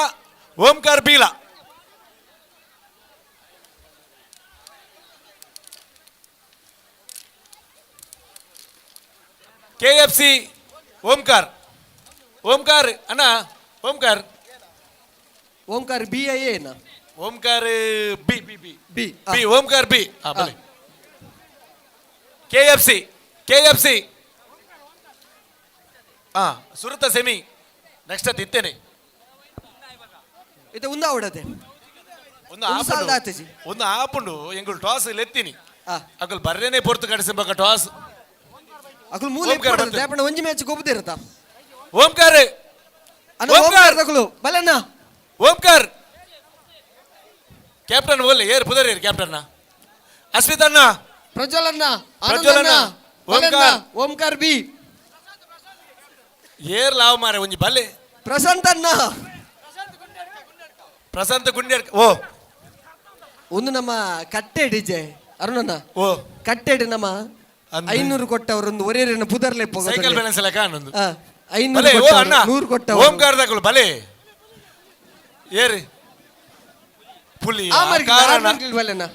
Omkar ಬೀಲ. K F C Omkar Omkar ಅಣ್ಣ ಓಂಕಾರ್ ಓಂಕಾರ್ ಬಿ I ಏನ Omkar B B B B B Omkar B ಬಲೆ K F C K F C ಸುರುತ semi next ಅದು ಇತ್ತೇನೆ ಇದು ಉಂದ ಅವಡತೆ ಒಂದು ಆಪುಂಡು ಒಂದು ಆಪುಂಡು ಎಂಗುಲ್ ಟಾಸ್ ಲೆತ್ತೀನಿ ಅಕುಲ್ ಬರ್ರೇನೆ ಪೊರ್ತು ಕಡಿಸಬೇಕ ಟಾಸ್ ಅಕುಲ್ ಮೂಲೆ ದೇಪಣ್ಣ ಒಂಜಿ ಮ್ಯಾಚ್ ಗೊಬ್ಬದಿರತ್ತ ಓಂಕಾರ ಅಣ್ಣ ಓಂಕಾರ ತಕುಲು ಬಲಣ್ಣ ಓಂಕಾರ್ ಕ್ಯಾಪ್ಟನ್ ಓಲ್ ಏರ್ ಪುದರ್ ಏರ್ ಕ್ಯಾಪ್ಟನ್ ಅಸ್ಮಿತ್ ಅಣ್ಣ ಪ್ರಜ್ವಲ್ ಅಣ್ಣ ಪ್ರಜ್ವಲ್ ಅಣ್ಣ Omkar. Omkar B. ಏರ್ ಲಾವ್ ಮಾರೆ ಒಂಜಿ ಬಲೆ. ಪ್ರಶಾಂತ್ ಅಣ್ಣ. ಪ್ರಶಾಂತ್ ಗುಂಡ್ಯಾರ್ ಓ. ಒಂದು ನಮ್ಮ ಕಟ್ಟೆಡ್ ಇಜೆ ಅರುಣಣ್ಣ. ಓ. ಕಟ್ಟೆಡ್ ನಮ್ಮ 500 ಕೊಟ್ಟವರೊಂದು ಒರೇರಿನ ಪುದರ್ಲೆ ಸೈಕಲ್ ಬ್ಯಾಲೆನ್ಸ್ ಎಲ್ಲ ಕಾಣೊಂದು. 500 ಬಲೆ, ಓ ಕೊಟ್ಟವರು, ಅಣ್ಣ. 100 ಕೊಟ್ಟವರು. ಓಂಕಾರ ದಕುಲು ಬಲೆ. ಏರಿ. ಪುಲಿ ಆ ಮರ್ಗಿಲ್, ಆ ಕಾರಣ. ಮರ್ಗಿಲ್ ಬಲೆನಾ?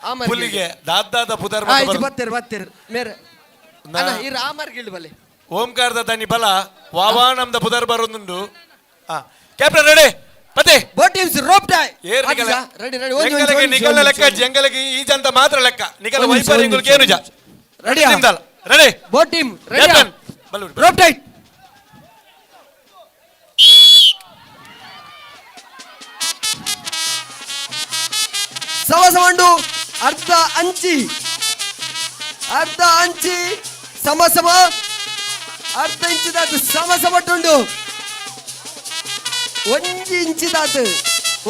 ಆ ಮರ್ಗಿಲ್. ಪುಲಿಗೆ ದಾದಾದ ಪುದರ್ ಆ, ಮಾತ ಇದು ಬರು. ಬತ್ತೇರು, ಬತ್ತೇರು. ಮೇರೆ. ಅಣ್ಣ, ಈ ರಾಮರ್ಗಿಲ್ ಬಲೆ. ಓಂಕಾರದ ದನಿ ಬಲ ವಾವಾ ನಮ್ದ ಪುದರ್ ಬರೋದುಂಡು. ಕ್ಯಾಪ್ಟನ್ ರೆಡಿ ಪತೆ. Both teams rope tie. ಏರ್ ನಿಕಲ. Ready, ready. ಒಂದು, ಎಂಗಲಗೆ ಒಂದು, ನಿಕಲ ಒಂದು, ಲೆಕ್ಕ, ಒಂದು. ಜಂಗಲಗೆ ಈ ಜಂತ ಮಾತ್ರ ಲೆಕ್ಕ. ನಿಕಲ ಒಂದು ನಿಮಿಷ, ವೈಪರ್ ಒಂದು ಇಂಗುಲ್ಗೆ ನಿಮಿಷ, ಏನು ಜ? Ready? ನಿಮ್ದಲ್ಲ. Ready? Both team ready? Captain, ಬಲ್ಲ ಬಿಡು. Rope tight. ಸಮ ಸమంಡು ಅರ್ಧ ಅಂಚಿ, ಅರ್ಧ ಅಂಚಿ ಸಮ ಸಮ, ಅರ್ಧ ಇಂಚಿದಾತು ಸಮ ಸಮಟುಂಡು, ಒಂಜಿ ಇಂಚಿದಾತು,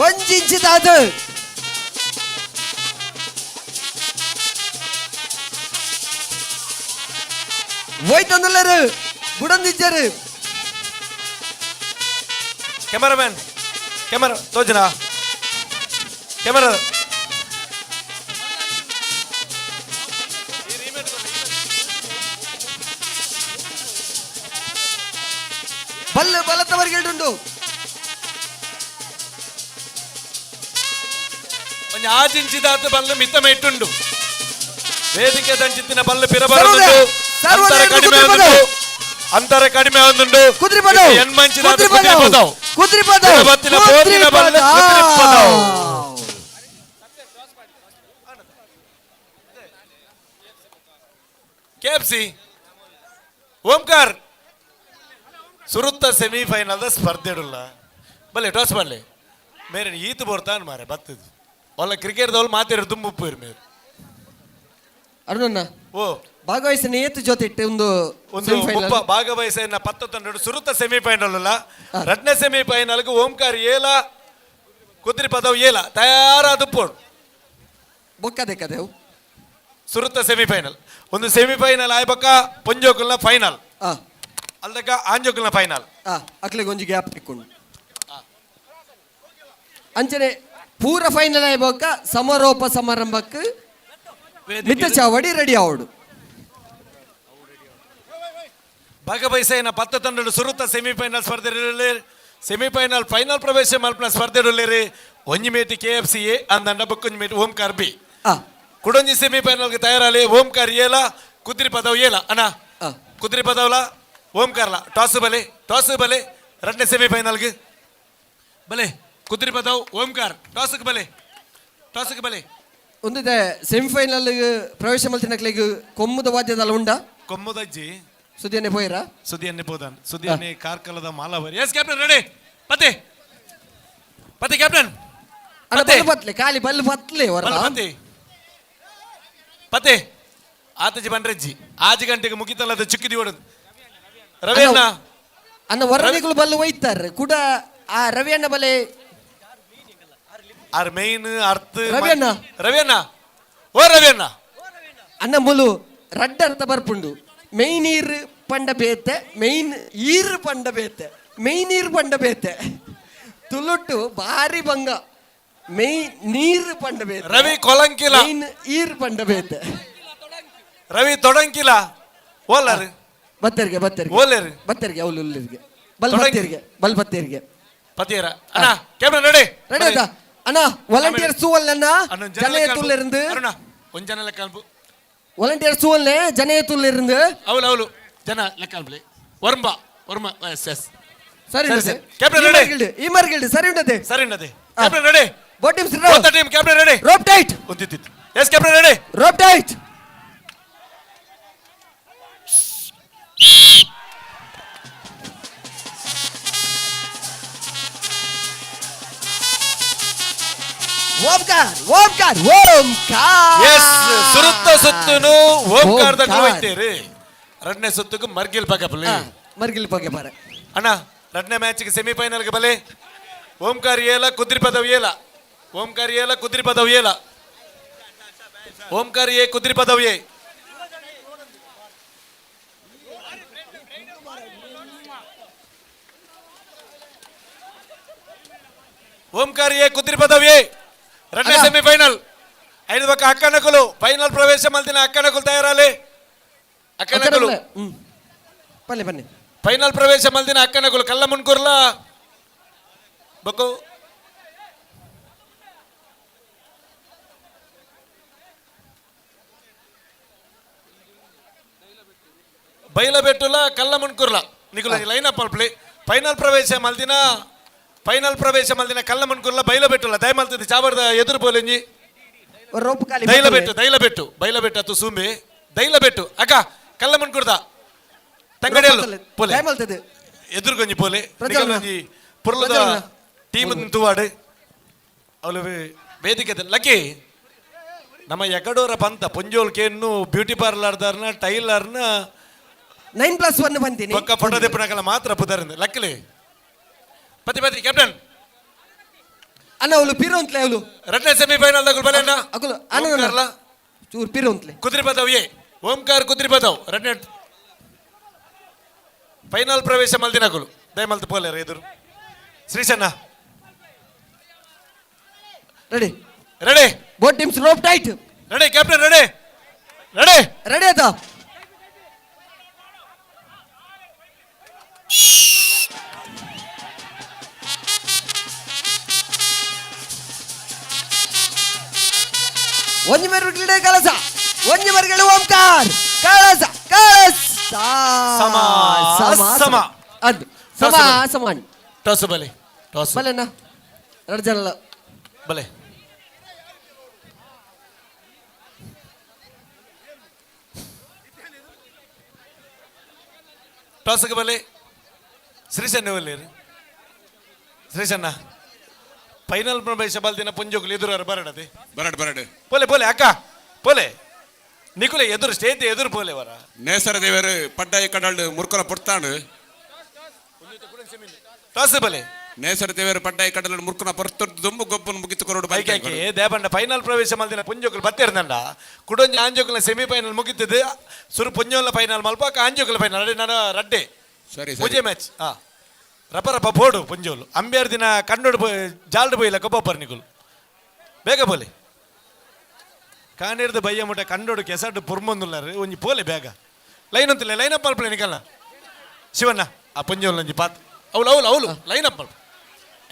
ಒಂಜಿ ಇಂಚಿದಾತು. ಹೋಯ್ತಂದುಲ್ಲರು ಬುಡಂದಿಜ್ಜರು. ಕ್ಯಾಮರಾಮ್ಯಾನ್ ಕ್ಯಾಮರಾ ತೋಜನಾ ಕ್ಯಾಮರಾ. ಬಲ್ಲ ಬಲತ್ತವರಿಗೆ ಉಂಟು. ಒಂಜಿ ಆಜಿಂಚಿದಾತ ಬಲ್ಲು ಮಿತ್ತ ಮೇಟುಂಡು. ವೇದಿಕೆ ದಂಚಿತ್ತಿನ ಬಲ್ಲು ಪಿರಬರದುಂಡು. ಸರ್ವೋದಯ ಅಂತರ ಕಡಿಮೆ ಕುದುರೆ ಆದುಂಡು. ಪದವು. ಅಂತರ ಕಡಿಮೆ ಆದುಂಡು. ಕುದುರೆ ಪದವು. ಎಣ್ಮಂಚಿದಾತ ಕುದುರೆ ಕುದುರೆ ಪದವು. ಪದವು. ಕುದುರೆ ಪದವು. ಪಿರಬತ್ತಿನ ಕುದುರೆ ಪೋತಿನ ಬಲ್ಲು ಪದವು. ಕುದುರೆ ಪದವು. ಕೆಎಫ್ಸಿ ಓಂಕಾರ್ ಸುರುತ್ತ ಸೆಮಿಫೈನಲ್ the ಸ್ಪರ್ಧೆ ಇಡಲ್ಲ ಬಲ್ಲೆ ಟಾಸ್ ಬಲ್ಲೆ ಮೇರೆ ಈತು ಬೋರ್ತಾನ್ ಮಾರೆ ಬತ್ತದು ಒಲ್ಲ ಕ್ರಿಕೆಟ್ ದವಲ್ ಮಾತೇರು ದುಂಬುಪ್ಪು ಮೇರೆ. ಅರುಣಣ್ಣ. ಓ. ಭಾಗವಹಿಸಿನ ಏತು ಜೊತೆ ಇಟ್ಟು ಒಂದು ಒಂದು semifinal. ಮುಪ್ಪ ಭಾಗವಹಿಸಿನ ಪತ್ತು ತಂಡ ಸುರುತ್ತ ಸೆಮಿಫೈನಲ್ ಅಲ್ಲ ರಡ್ನೇ ಸೆಮಿಫೈನಲ್ಗೆ ಓಂಕಾರ್ ಏಲ ಕುದ್ರಿ ಪದವು ಏಲ ತಯಾರಾದ ಪೋಡು. ಬೊಕ್ಕ ದೇಕದೆವು. ಸುರುತ್ತ ಸೆಮಿಫೈನಲ್ ಒಂದು ಸೆಮಿಫೈನಲ್ ಆಯ್ಬಕ್ಕ ಪೊಂಜೋಕುಲ್ನ ಫೈನಲ್ ಅಲ್ದಕ್ಕ ಆಂಜೋಕುಲ್ನ ಫೈನಲ್. ಅಕ್ಲೆಗೆ ಒಂಜಿ ಗ್ಯಾಪ್ ತಿಕ್ಕೊಂಡು ಅಂಚನೆ ಪೂರ ಫೈನಲ್ ಆಯ್ಬೊಕ್ಕ ಸಮಾರೋಪ ಸಮಾರಂಭಕ್ಕೆ ಮಿತ್ತ ಚಾವಡಿ ರೆಡಿ ಆವಡು. ಭಾಗವಹಿಸಿನ ಪತ್ತು ತಂಡಗಳು ಸುರುತ್ತ ಸೆಮಿಫೈನಲ್ ಸ್ಪರ್ಧೆ ಸೆಮಿಫೈನಲ್ ಫೈನಲ್ ಪ್ರವೇಶ ಮಲ್ಪನ ಸ್ಪರ್ಧೆ ಒಂಜಿ ಮೇಟಿ K F C A ಅಂದಂಡ ಬೊಕ್ಕೊಂಜಿ ಮೇಟಿ ಓಂಕಾರ್ ಬಿ. ಕುಡೊಂಜಿ ಸೆಮಿಫೈನಲ್ಗೆ ತಯಾರಾಲಿ ಓಂಕಾರ್ ಏಲ ಕುದ್ರಿ ಪದವು ಏಲ ಅಣ್ಣ ಕುದ್ರಿ ಪದವಲ ಓಂಕಾರ್ಲ ಟಾಸ್ ಬಲೆ ಟಾಸ್ ಬಲೆ ರಡ್ನೇ ಸೆಮಿಫೈನಲ್ಗೆ ಬಲೆ ಕುದ್ರಿ ಪದವು ಓಂಕಾರ್ ಟಾಸ್ಗೆ ಬಲೆ ಟಾಸ್ಗೆ ಬಲೆ. ಒಂದಿದೆ ಸೆಮಿಫೈನಲ್ ಪ್ರವೇಶ ಮಲ್ತಿನಕ್ಲೆಗ್ ಕೊಮ್ಮುದ ವಾದ್ಯದಲ್ಲ ಉಂಡ ಕೊಮ್ಮುದಜ್ಜಿ ಸುದಿಯನ್ನೇ ಪೋಯಿರಾ ಸುದಿಯನ್ನೇ ಪೋದಾನ್ ಸುದಿಯನ್ನೇ ಕಾರ್ಕಳದ ಮಾಲಾವರಿ. S captain ready ಪತೆ ಪತೆ ಕ್ಯಾಪ್ಟನ್ ಅಣ್ಣ ಬಲ್ಲು ಪತ್ಲೆ ಖಾಲಿ ಬಲ್ಲು ಪತ್ಲೆ ಹೊರ ಬಲ್ಲು ಪತೆ ಪತೆ ಆತಜಿ ಬಂಡ್ರೆಜ್ಜಿ ಆಜಿ ಗಂಟೆಗೆ ಮುಗಿತಲ್ಲದ ಚುಕ್ಕಿದಿ ಓಡದು ರವಿ ಅಣ್ಣ ಅಣ್ಣ ಹೊರನಿಗಳು ಬಲ್ಲು ಒಯ್ತಾರೆ ಕೂಡ ಆ ರವಿ ಅಣ್ಣ ಬಲೆ ಆರ್ ಮೇನ್ ಅರ್ಥ ರವಿ ಅಣ್ಣ. ರವಿ ಅಣ್ಣ ಓ ರವಿ ಅಣ್ಣ ಅಣ್ಣ ಮುಲು ರಡ್ಡ ಅರ್ಥ ಬರ್ಪುಂಡು ಮೇಯ್ನ್ ಈರ್ ಪಂಡ ಬೇತೆ ಮೇಯ್ನ್ ಈರ್ ಪಂಡ ಬೇತೆ ಮೇಯ್ನ್ ಈರ್ ಪಂಡ ಬೇತೆ ತುಳುಟು ಭಾರಿ ಭಂಗ ಮೇಯ್ ನೀರ್ ಪಂಡ ಬೇತೆ ರವಿ ಕೊಲಂಕಿಲ ಮೇಯ್ನ್ ಈರ್ ಪಂಡ ಬೇತೆ ರವಿ ತೊಡಂಕಿಲ ಓಲರ್ ಬತ್ತರಿಗೆ ಬತ್ತರಿಗೆ ಓಲೇರು ಬತ್ತರಿಗೆ ಅವಳು ಉಲ್ಲರಿಗೆ ಬಲ್ ಬತ್ತರಿಗೆ ಬಲ್ ಬತ್ತರಿಗೆ ಪತಿಯರ ಅಣ್ಣ camera ready ready ಆಯ್ತಾ ಅಣ್ಣ ವಾಲಂಟಿಯರ್ ಸೂವಲ್ಲಣ್ಣ ಜನಯತುಲ್ಲಿருந்து ಅರುಣ ಒಂದ್ ಜನ ಲೆಕ್ಕ ಅನ್ಪು ವಾಲಂಟಿಯರ್ ಸೂವಲ್ಲೆ ಜನಯತುಲ್ಲಿருந்து ಅವಳು ಅವಳು ಜನ ಲೆಕ್ಕ ಅನ್ಪಲಿ ವರ್ಮ ವರ್ಮ ಎಸ್ ಎಸ್ ಸರಿ ಸರಿ ಸರಿ ಕ್ಯಾಪ್ಟನ್ ರೆಡಿ ಈ ಮರ್ಗಿಲ್ಡ್ ಸರಿ ಉಂಟದೆ ಸರಿ ಉಂಟದೆ captain ready both teams both team captain ready rope tight ಒಂದಿತ್ತು yes captain ready rope tight Omkar Omkar Omkar yes ಸುರುತ್ತ ಸುತ್ತುನು ಓಂಕಾರದ ಓಂಕಾರ್. ಹೋಯ್ತೇರಿ ಎರಡನೇ ಸುತ್ತಕ್ಕೂ ಮರ್ಗಿಲ್ ಪಗಪಲಿ ಮರ್ಗಿಲ್ ಪಗೆ ಬಾರೆ ಅಣ್ಣ ಎರಡನೇ ಮ್ಯಾಚ್ಗೆ ಸೆಮಿಫೈನಲ್ಗೆ ಬಲೆ ಓಂಕಾರ ಏಲ ಕುದ್ರಿ ಪದವ್ ಏಲ ಓಂಕಾರ ಏಲ ಕುದ್ರಿ Padav ಏಲ Omkar A Kudripadavu A Omkar A Kudripadavu A రెండನೇ ಸೆಮಿಫೈನಲ್. ಐದು ಪಕ್ಕ ಅಕ್ಕನಕುಲು ಫೈನಲ್ ಪ್ರವೇಶ ಮಲ್ತಿನ ಅಕ್ಕನಕುಲು ತಯಾರಾಲೆ. ಅಕ್ಕನಕುಲು ಬನ್ನಿ ಬನ್ನಿ. ಫೈನಲ್ ಪ್ರವೇಶ ಮಲ್ದಿನ ಅಕ್ಕನಕುಲು ಕಲ್ಲ ಮುನ್ಕುರ್ಲ ಬೊಕ್ಕು ಬೈಲಬೆಟ್ಟುಲ ಕಲ್ಲ ಮುನ್ಕುರ್ಲ ನಿಕುಲ ಲೈನ್ ಅಪ್ ಮಲ್ಪಲಿ. ಫೈನಲ್ ಪ್ರವೇಶ ಮಲ್ದಿನ ಫೈನಲ್ ಪ್ರವೇಶ ಮಲ್ದಿನ ಕಲ್ಲ ಮುನ್ಕುರ್ಲ ಬೈಲಬೆಟ್ಟುಲ ದಯಮಲ್ತದ ಚಾವರದ ಎದುರು ಪೋಲೆಂಜಿ ದೈಲಬೆಟ್ಟು ದೈಲಬೆಟ್ಟು ಬೈಲಬೆಟ್ಟು ಅತ್ತು ಸೂಂಬೆ ದೈಲಬೆಟ್ಟು ಅಕ್ಕ ಕಲ್ಲ ಮುನ್ಕುರ್ದ ತಂಗಡಿಯಲ್ಲು ಪೋಲೆ ಎದುರುಗೊಂಜಿ ಪೋಲೆ ನಿಕಲೊಂಜಿ ಪುರ್ಲದ ಟೀಮ್ ತೂವಾಡು ಅವಳು ವೇದಿಕೆ ಲಕ್ಕಿ ನಮ್ಮ ಎಕಡೋರ ಪಂತ ಪೊಂಜೋಲ್ಕೇನು ಬ್ಯೂಟಿ ಪಾರ್ಲರ್ದಾರ್ನ ಟೈಲರ್ನ 9+1 ಬಂತೀನಿ ಪಕ್ಕ ಫೋಟೋ ದೆಪ್ಪನಕಲ್ಲ ಮಾತ್ರ ಪುದರಿಂದ ಲಕ್ಕಲಿ ಪತಿ ಪತಿ ಕ್ಯಾಪ್ಟನ್ ಅಣ್ಣ ಅವಳು ಪಿರೋ ಅಂತಲೇ ಅವಳು ಎರಡನೇ ಸೆಮಿಫೈನಲ್ ದಗುಲ್ ಬಲೆ ಅಣ್ಣ ಅಗುಲು ಅಣ್ಣ ಚೂರು ಪಿರೋ ಅಂತಲೇ ಕುದ್ರಿಪದವ್ ಎ ಓಂಕಾರ ಕುದ್ರಿಪದವ್ ಎರಡನೇ ಫೈನಲ್ ಪ್ರವೇಶ ಮಲ್ದಿನಗುಲು ದಯಮಲ್ತು ಪೋಲೇರ ಎದುರು ಶ್ರೀಶಣ್ಣ ready ready both teams rope tight ready captain ready ready ready ಆಯ್ತಾ ಒಂಜಿ ಮೆರುಗಡೆ ಕಳಸ ಒಂಜಿ ಮರುಗಡೆ ಓಂಕಾರ ಕಳಸ ಕಳಸ ಸಮ ಸಮ ಅದು ಸಮ ಸಮಾನ ಟಾಸ್ ಬಲೆ ಟಾಸ್ ಬಲೆನಾ ಎರಡು ಜನ ಬಲೆ ಟಾಸ್ಗೆ ಬಲೆ ಶ್ರೀಶಣ್ಣ ಒಲ್ಲೇರಿ ಶ್ರೀಶಣ್ಣ ಫೈನಲ್ ಪ್ರವೇಶ ಬಲ್ದಿನ ಪುಂಜೋಗುಲು ಎದುರು ಬರಡದೆ ಬರಡ್ ಬರಡ್ ಪೋಲೆ ಪೋಲೆ ಅಕ್ಕ ಪೋಲೆ ನಿಕುಲೆ ಎದುರು ಸ್ಟೇಜ್ ಎದುರು ಪೋಲೆ ವರ ನೇಸರ ದೇವರು ಪಡ್ಡಾಯಿ ಕಡಲ್ಡು ಮುರ್ಕೊಲ ಪೊರ್ತಾಂಡು ಟಾಸ್ ಬಲೆ ನೇಸರ ದೇವರು ಪಡ್ಡಾಯಿ ಕಡಲ್ಡು ಮುರ್ಕೊನ ಪೊರ್ತೊಡ್ದು ದುಂಬು ಗೊಬ್ಬನ ಮುಗಿತು ಕೊರಡು ಐಕಾಕಿ ದೇಬಂಡ ಫೈನಲ್ ಪ್ರವೇಶ ಮಲ್ದಿನ ಪುಂಜೋಗುಲು ಬತ್ತಿರ್ದಂಡ ಕುಡೊಂಜಿ ಆಂಜೋಗುಲ ಸೆಮಿಫೈನಲ್ ಮುಗಿತದೆ ಸುರು ಪುಂಜೋಲ ಫೈನಲ್ ಮಲ್ಪಾಕ ಆಂಜೋಗುಲ ಫೈನಲ್ ಅಡೆ ನಾನು ರಡ್ಡೆ ಸರಿ ಪೂಜೆ ಮ್ಯಾಚ್ ಹಾ ರಪ ರಪ ಬೋಡು ಪುಂಜೋಲು ಅಂಬೇರ್ ದಿನ ಕಣ್ಣೋಡು ಜಾಲ್ಡು ಪೋಯಿಲ್ಲ ಕೊಬ್ಬಪ್ಪರ್ ನಿಕುಲು ಬೇಗ ಬೋಲೆ ಕಾಣಿರ್ದು ಬಯ್ಯ ಮುಟ್ಟ ಕಂಡೋಡು ಕೆಸಡು ಪುರ್ಮೊಂದುಲ್ಲಾರು ಒಂಜಿ ಪೋಲೆ ಬೇಗ ಲೈನ್ ಅಂತಲ್ಲ ಲೈನ್ ಅಪ್ ಮಲ್ಪಲೆ ನಿಕಲ್ನ ಶಿವಣ್ಣ ಆ ಪುಂಜೋಲು ಒಂಜಿ ಪಾತ್ ಅವಳು ಅವಳು ಅವಳು ಲೈನ್ ಅಪ್ ಮಲ್ಪ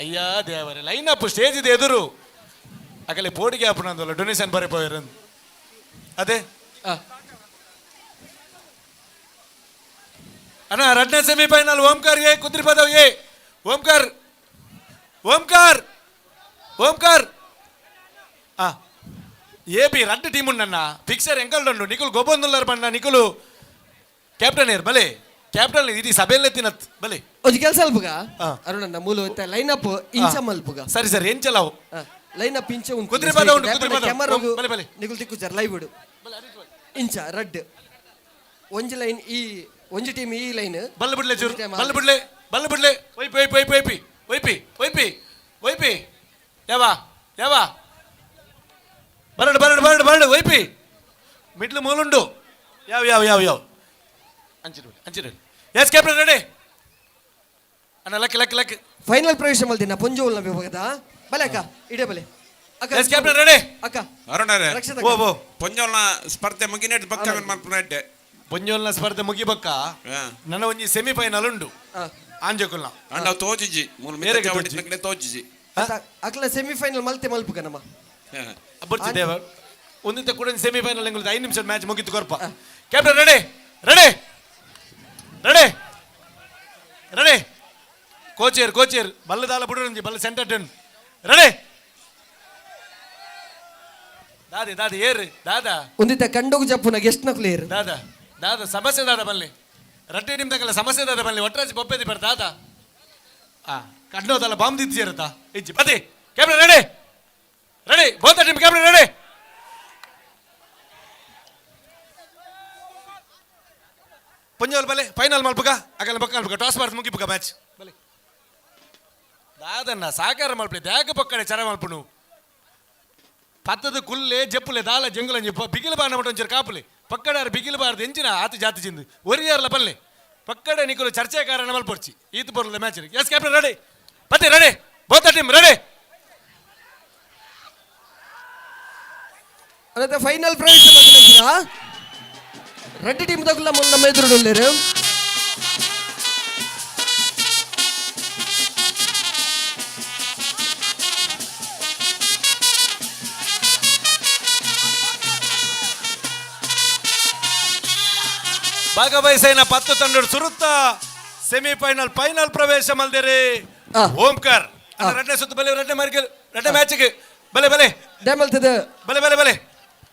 ಅಯ್ಯ ದೇವರೇ line up stage ಇದೆ ಎದುರು ಅಕಲೆ ಪೋಡಿಗೆ ಅಪ್ಪನಂದಲ್ಲ ಡೊನೇಷನ್ ಬರೆ ಪೋಯರ್ ಅದೇ ಅಣ್ಣ ಎರಡನೇ semifinal Omkar A Kudripadavu A Omkar Omkar Omkar ಆ ಎ ಬಿ ರಡ್ಡು ಟೀಮ್ ಉಂಡಣ್ಣ ಫಿಕ್ಸರ್ ಎಂಕಲ್ಡುಂಡು ನಿಕುಲು ಗೊಬ್ಬೊಂದುಲ್ಲಾರು ಬಣ್ಣ ನಿಕುಲು ಕ್ಯಾಪ್ಟನ್ ಏರ್ ಬಲೆ ಕ್ಯಾಪ್ಟನ್ ಇಡೀ ಸಭೆಯಲ್ಲೇ ತಿನ್ನತ್ ಬಲೆ ಒಂಜಿ ಕೆಲಸ ಅಲ್ಪುಗ ಅರುಣಣ್ಣ ಮೂಲ ಲೈನ್ ಅಪ್ ಇಂಚ ಮಲ್ಪುಗ ಸರಿ ಸರಿ ಎಂಚಲಾವು ಲೈನ್ ಅಪ್ ಇಂಚ ಉಂಟು ಕುದ್ರಿಪದ ಉಂಟು, ಕುದ್ರಿಪದ. ಕ್ಯಾಮರಾ ಬಲೆ, ಬಲೆ. ನಿಕುಲು ತಿಕ್ಕುಜಾರ್ ಲೈವ್ ಇಡು ಇಂಚ ರಡ್ಡ್ ಒಂಜಿ ಲೈನ್ ಈ ಒಂಜಿ ಟೀಮ್ ಈ ಲೈನ್ ಬಲ್ಲ ಬಿಡ್ಲೆ ಚೂರು ಬಲ್ಲ ಬಿಡ್ಲೆ ಬಲ್ಲ ಬಿಡ್ಲೆ ಒಯ್ಪಿ ಒಯ್ಪಿ ಒಯ್ಪಿ ಒಯ್ಪಿ ಒಯ್ಪಿ ಒಯ್ಪಿ ಒಯ್ಪಿ ಯಾವ ಯಾವ ಬರಡು ಬರಡು ಬರಡು ಬರಡು ಒಯ್ಪಿ ಮಿಡ್ಲು ಮೂಲುಂಡು ಯಾವ ಯಾವ ಯಾವ ಯಾವ ಅಂಚಿಡು ಅಂಚಿಡು S captain ready ಅಣ್ಣ luck luck luck final ಪ್ರವೇಶ ಮಲ್ದಿನ ಪೊಂಜೋಲ್ನ ವಿಭಾಗದ ಬಲೆ ಅಕ್ಕ ಇಡೇ ಬಲೆ ಅಕ್ಕ S captain ready ಅಕ್ಕ ಅರುಣರೇ ರಕ್ಷಿತ ಓ ಓ ಪೊಂಜೋಲ್ನ ಸ್ಪರ್ಧೆ ಮುಗಿನೇಟ್ ಬಕ್ಕ ಮಲ್ಪುನ ಎಡ್ಡೆ ಪೊಂಜೋಲ್ನ ಸ್ಪರ್ಧೆ ಮುಗಿಬಕ್ಕ ನನ್ನ ಒಂಜಿ ಸೆಮಿಫೈನಲ್ ಉಂಡು ಆಂಜೋಕುಲ್ನ ಅಂಡ ತೋಜಿಜಿ ಮೂಲ ಏರೆಗೆ ಮಿತ್ರ ತೋಜಿ? ತೋಜಿಜಿ ಅಕ್ಲ ಸೆಮಿಫೈನಲ್ ಮಲ್ತೆ ಮಲ್ಪುಗ ನಮ್ಮ ಅಬ್ಬರ್ಚಿ ದೇವ ಒಂದಿಂತ ಕೂಡ ಸೆಮಿಫೈನಲ್ ಎಂಗುಲ್ದು 5 ನಿಮಿಷ ಮ್ಯಾಚ್ ಮುಗಿತು ಕೊರ್ಪ captain ready ready ready ready ಕೋಚೇರ್ ಕೋಚೇರ್ ಬಲ್ಲದಾಲ ಬುಡುರಂಜಿ ಬಲ್ಲ centre ten ready ದಾದಿ ದಾದಿ ಏರು ದಾದಾ ಒಂದಿತ್ತ ಕಂಡೋಗು ಜಪ್ಪುನ ಗೆಸ್ಟ್ ನಕುಲು ಏರು ದಾದಾ ದಾದಾ ಸಮಸ್ಯೆ ದಾದಾ ಬಲ್ಲಿ ರಡ್ಡೆ ನಿಮ್ದಕ್ಕೆಲ್ಲ ಸಮಸ್ಯೆ ದಾದಾ ಬಲ್ಲಿ ಒಟ್ಟರಾಜಿ ಬೊಪ್ಪೆದಿ ಬರ್ ದಾದಾ ಆ ಕಣ್ಣೋದಲ್ಲ ಬಾಂಬ್ ದಿತ್ತಿರುತ್ತಾ ಇಜ್ಜಿ ಪತಿ captain ready ready both team captain ready ಪೊಂಜೋಲ್ ಬಲೆ ಫೈನಲ್ ಮಲ್ಪುಗ ಅಗಲ ಬಕ್ಕ ಮಲ್ಪುಗ ಟಾಸ್ ಬಾರ್ದು ಮುಗಿಪುಗ ಮ್ಯಾಚ್ ಬಲೆ ದಾದನ್ನ ಸಾಕಾರ ಮಲ್ಪಲೆ ದ್ಯಾಗ ಪಕ್ಕಡೆ ಚರ ಮಲ್ಪುನು ಪತ್ತದ ಕುಲ್ಲೆ ಜಪ್ಪುಲೆ ದಾಲ ಜಂಗುಲಂಜಿ ಬಿಗಿಲು ಬಾಣ ಮಟ್ಟ ಒಂಚೂರು ಕಾಪುಲೆ ಪಕ್ಕಡಾರ ಬಿಗಿಲು ಬಾರ್ದು ಎಂಚಿನ ಆತ ಜಾತಿ ಚಿಂದು ಒರಿಯಾರ್ಲ ಪಲ್ಲೆ ಪಕ್ಕಡೆ ನಿಕುಲು ಚರ್ಚೆ ಕಾರಣ ಮಲ್ಪೊರ್ಚಿ ಈತ ಬರಲ್ಲ match S captain ready ಪತ್ತೆ ready both team ready ಅನಂತರ ಫೈನಲ್ ಪ್ರವೇಶ ಮಲ್ತಿನ ರಡ್ಡ್ ಟೀಮ್ ದಕುಲ್ಲ ಮುಲ್ಲ ನಮ್ಮ ಎದುರುಡುಲ್ಲೆರ್. ಭಾಗವಹಿಸೈನ 10 ತಂಡರು ಸುರುತ್ತ ಸೆಮಿಫೈನಲ್ ಫೈನಲ್ ಪ್ರವೇಶ ಮಲ್ದೇರಿ. ಓಂಕಾರ್ ರಡ್ಡೆ ಸುತ್ತ ಬಲೆ ರಡ್ಡೆ ಮಾರ್ಗ ರಡ್ಡೆ ಮ್ಯಾಚ್ಗೆ ಬಲೆ ಬಲೆ ದೇಮಲ್ತದ ಬಲೆ ಬಲೆ ಬಲೆ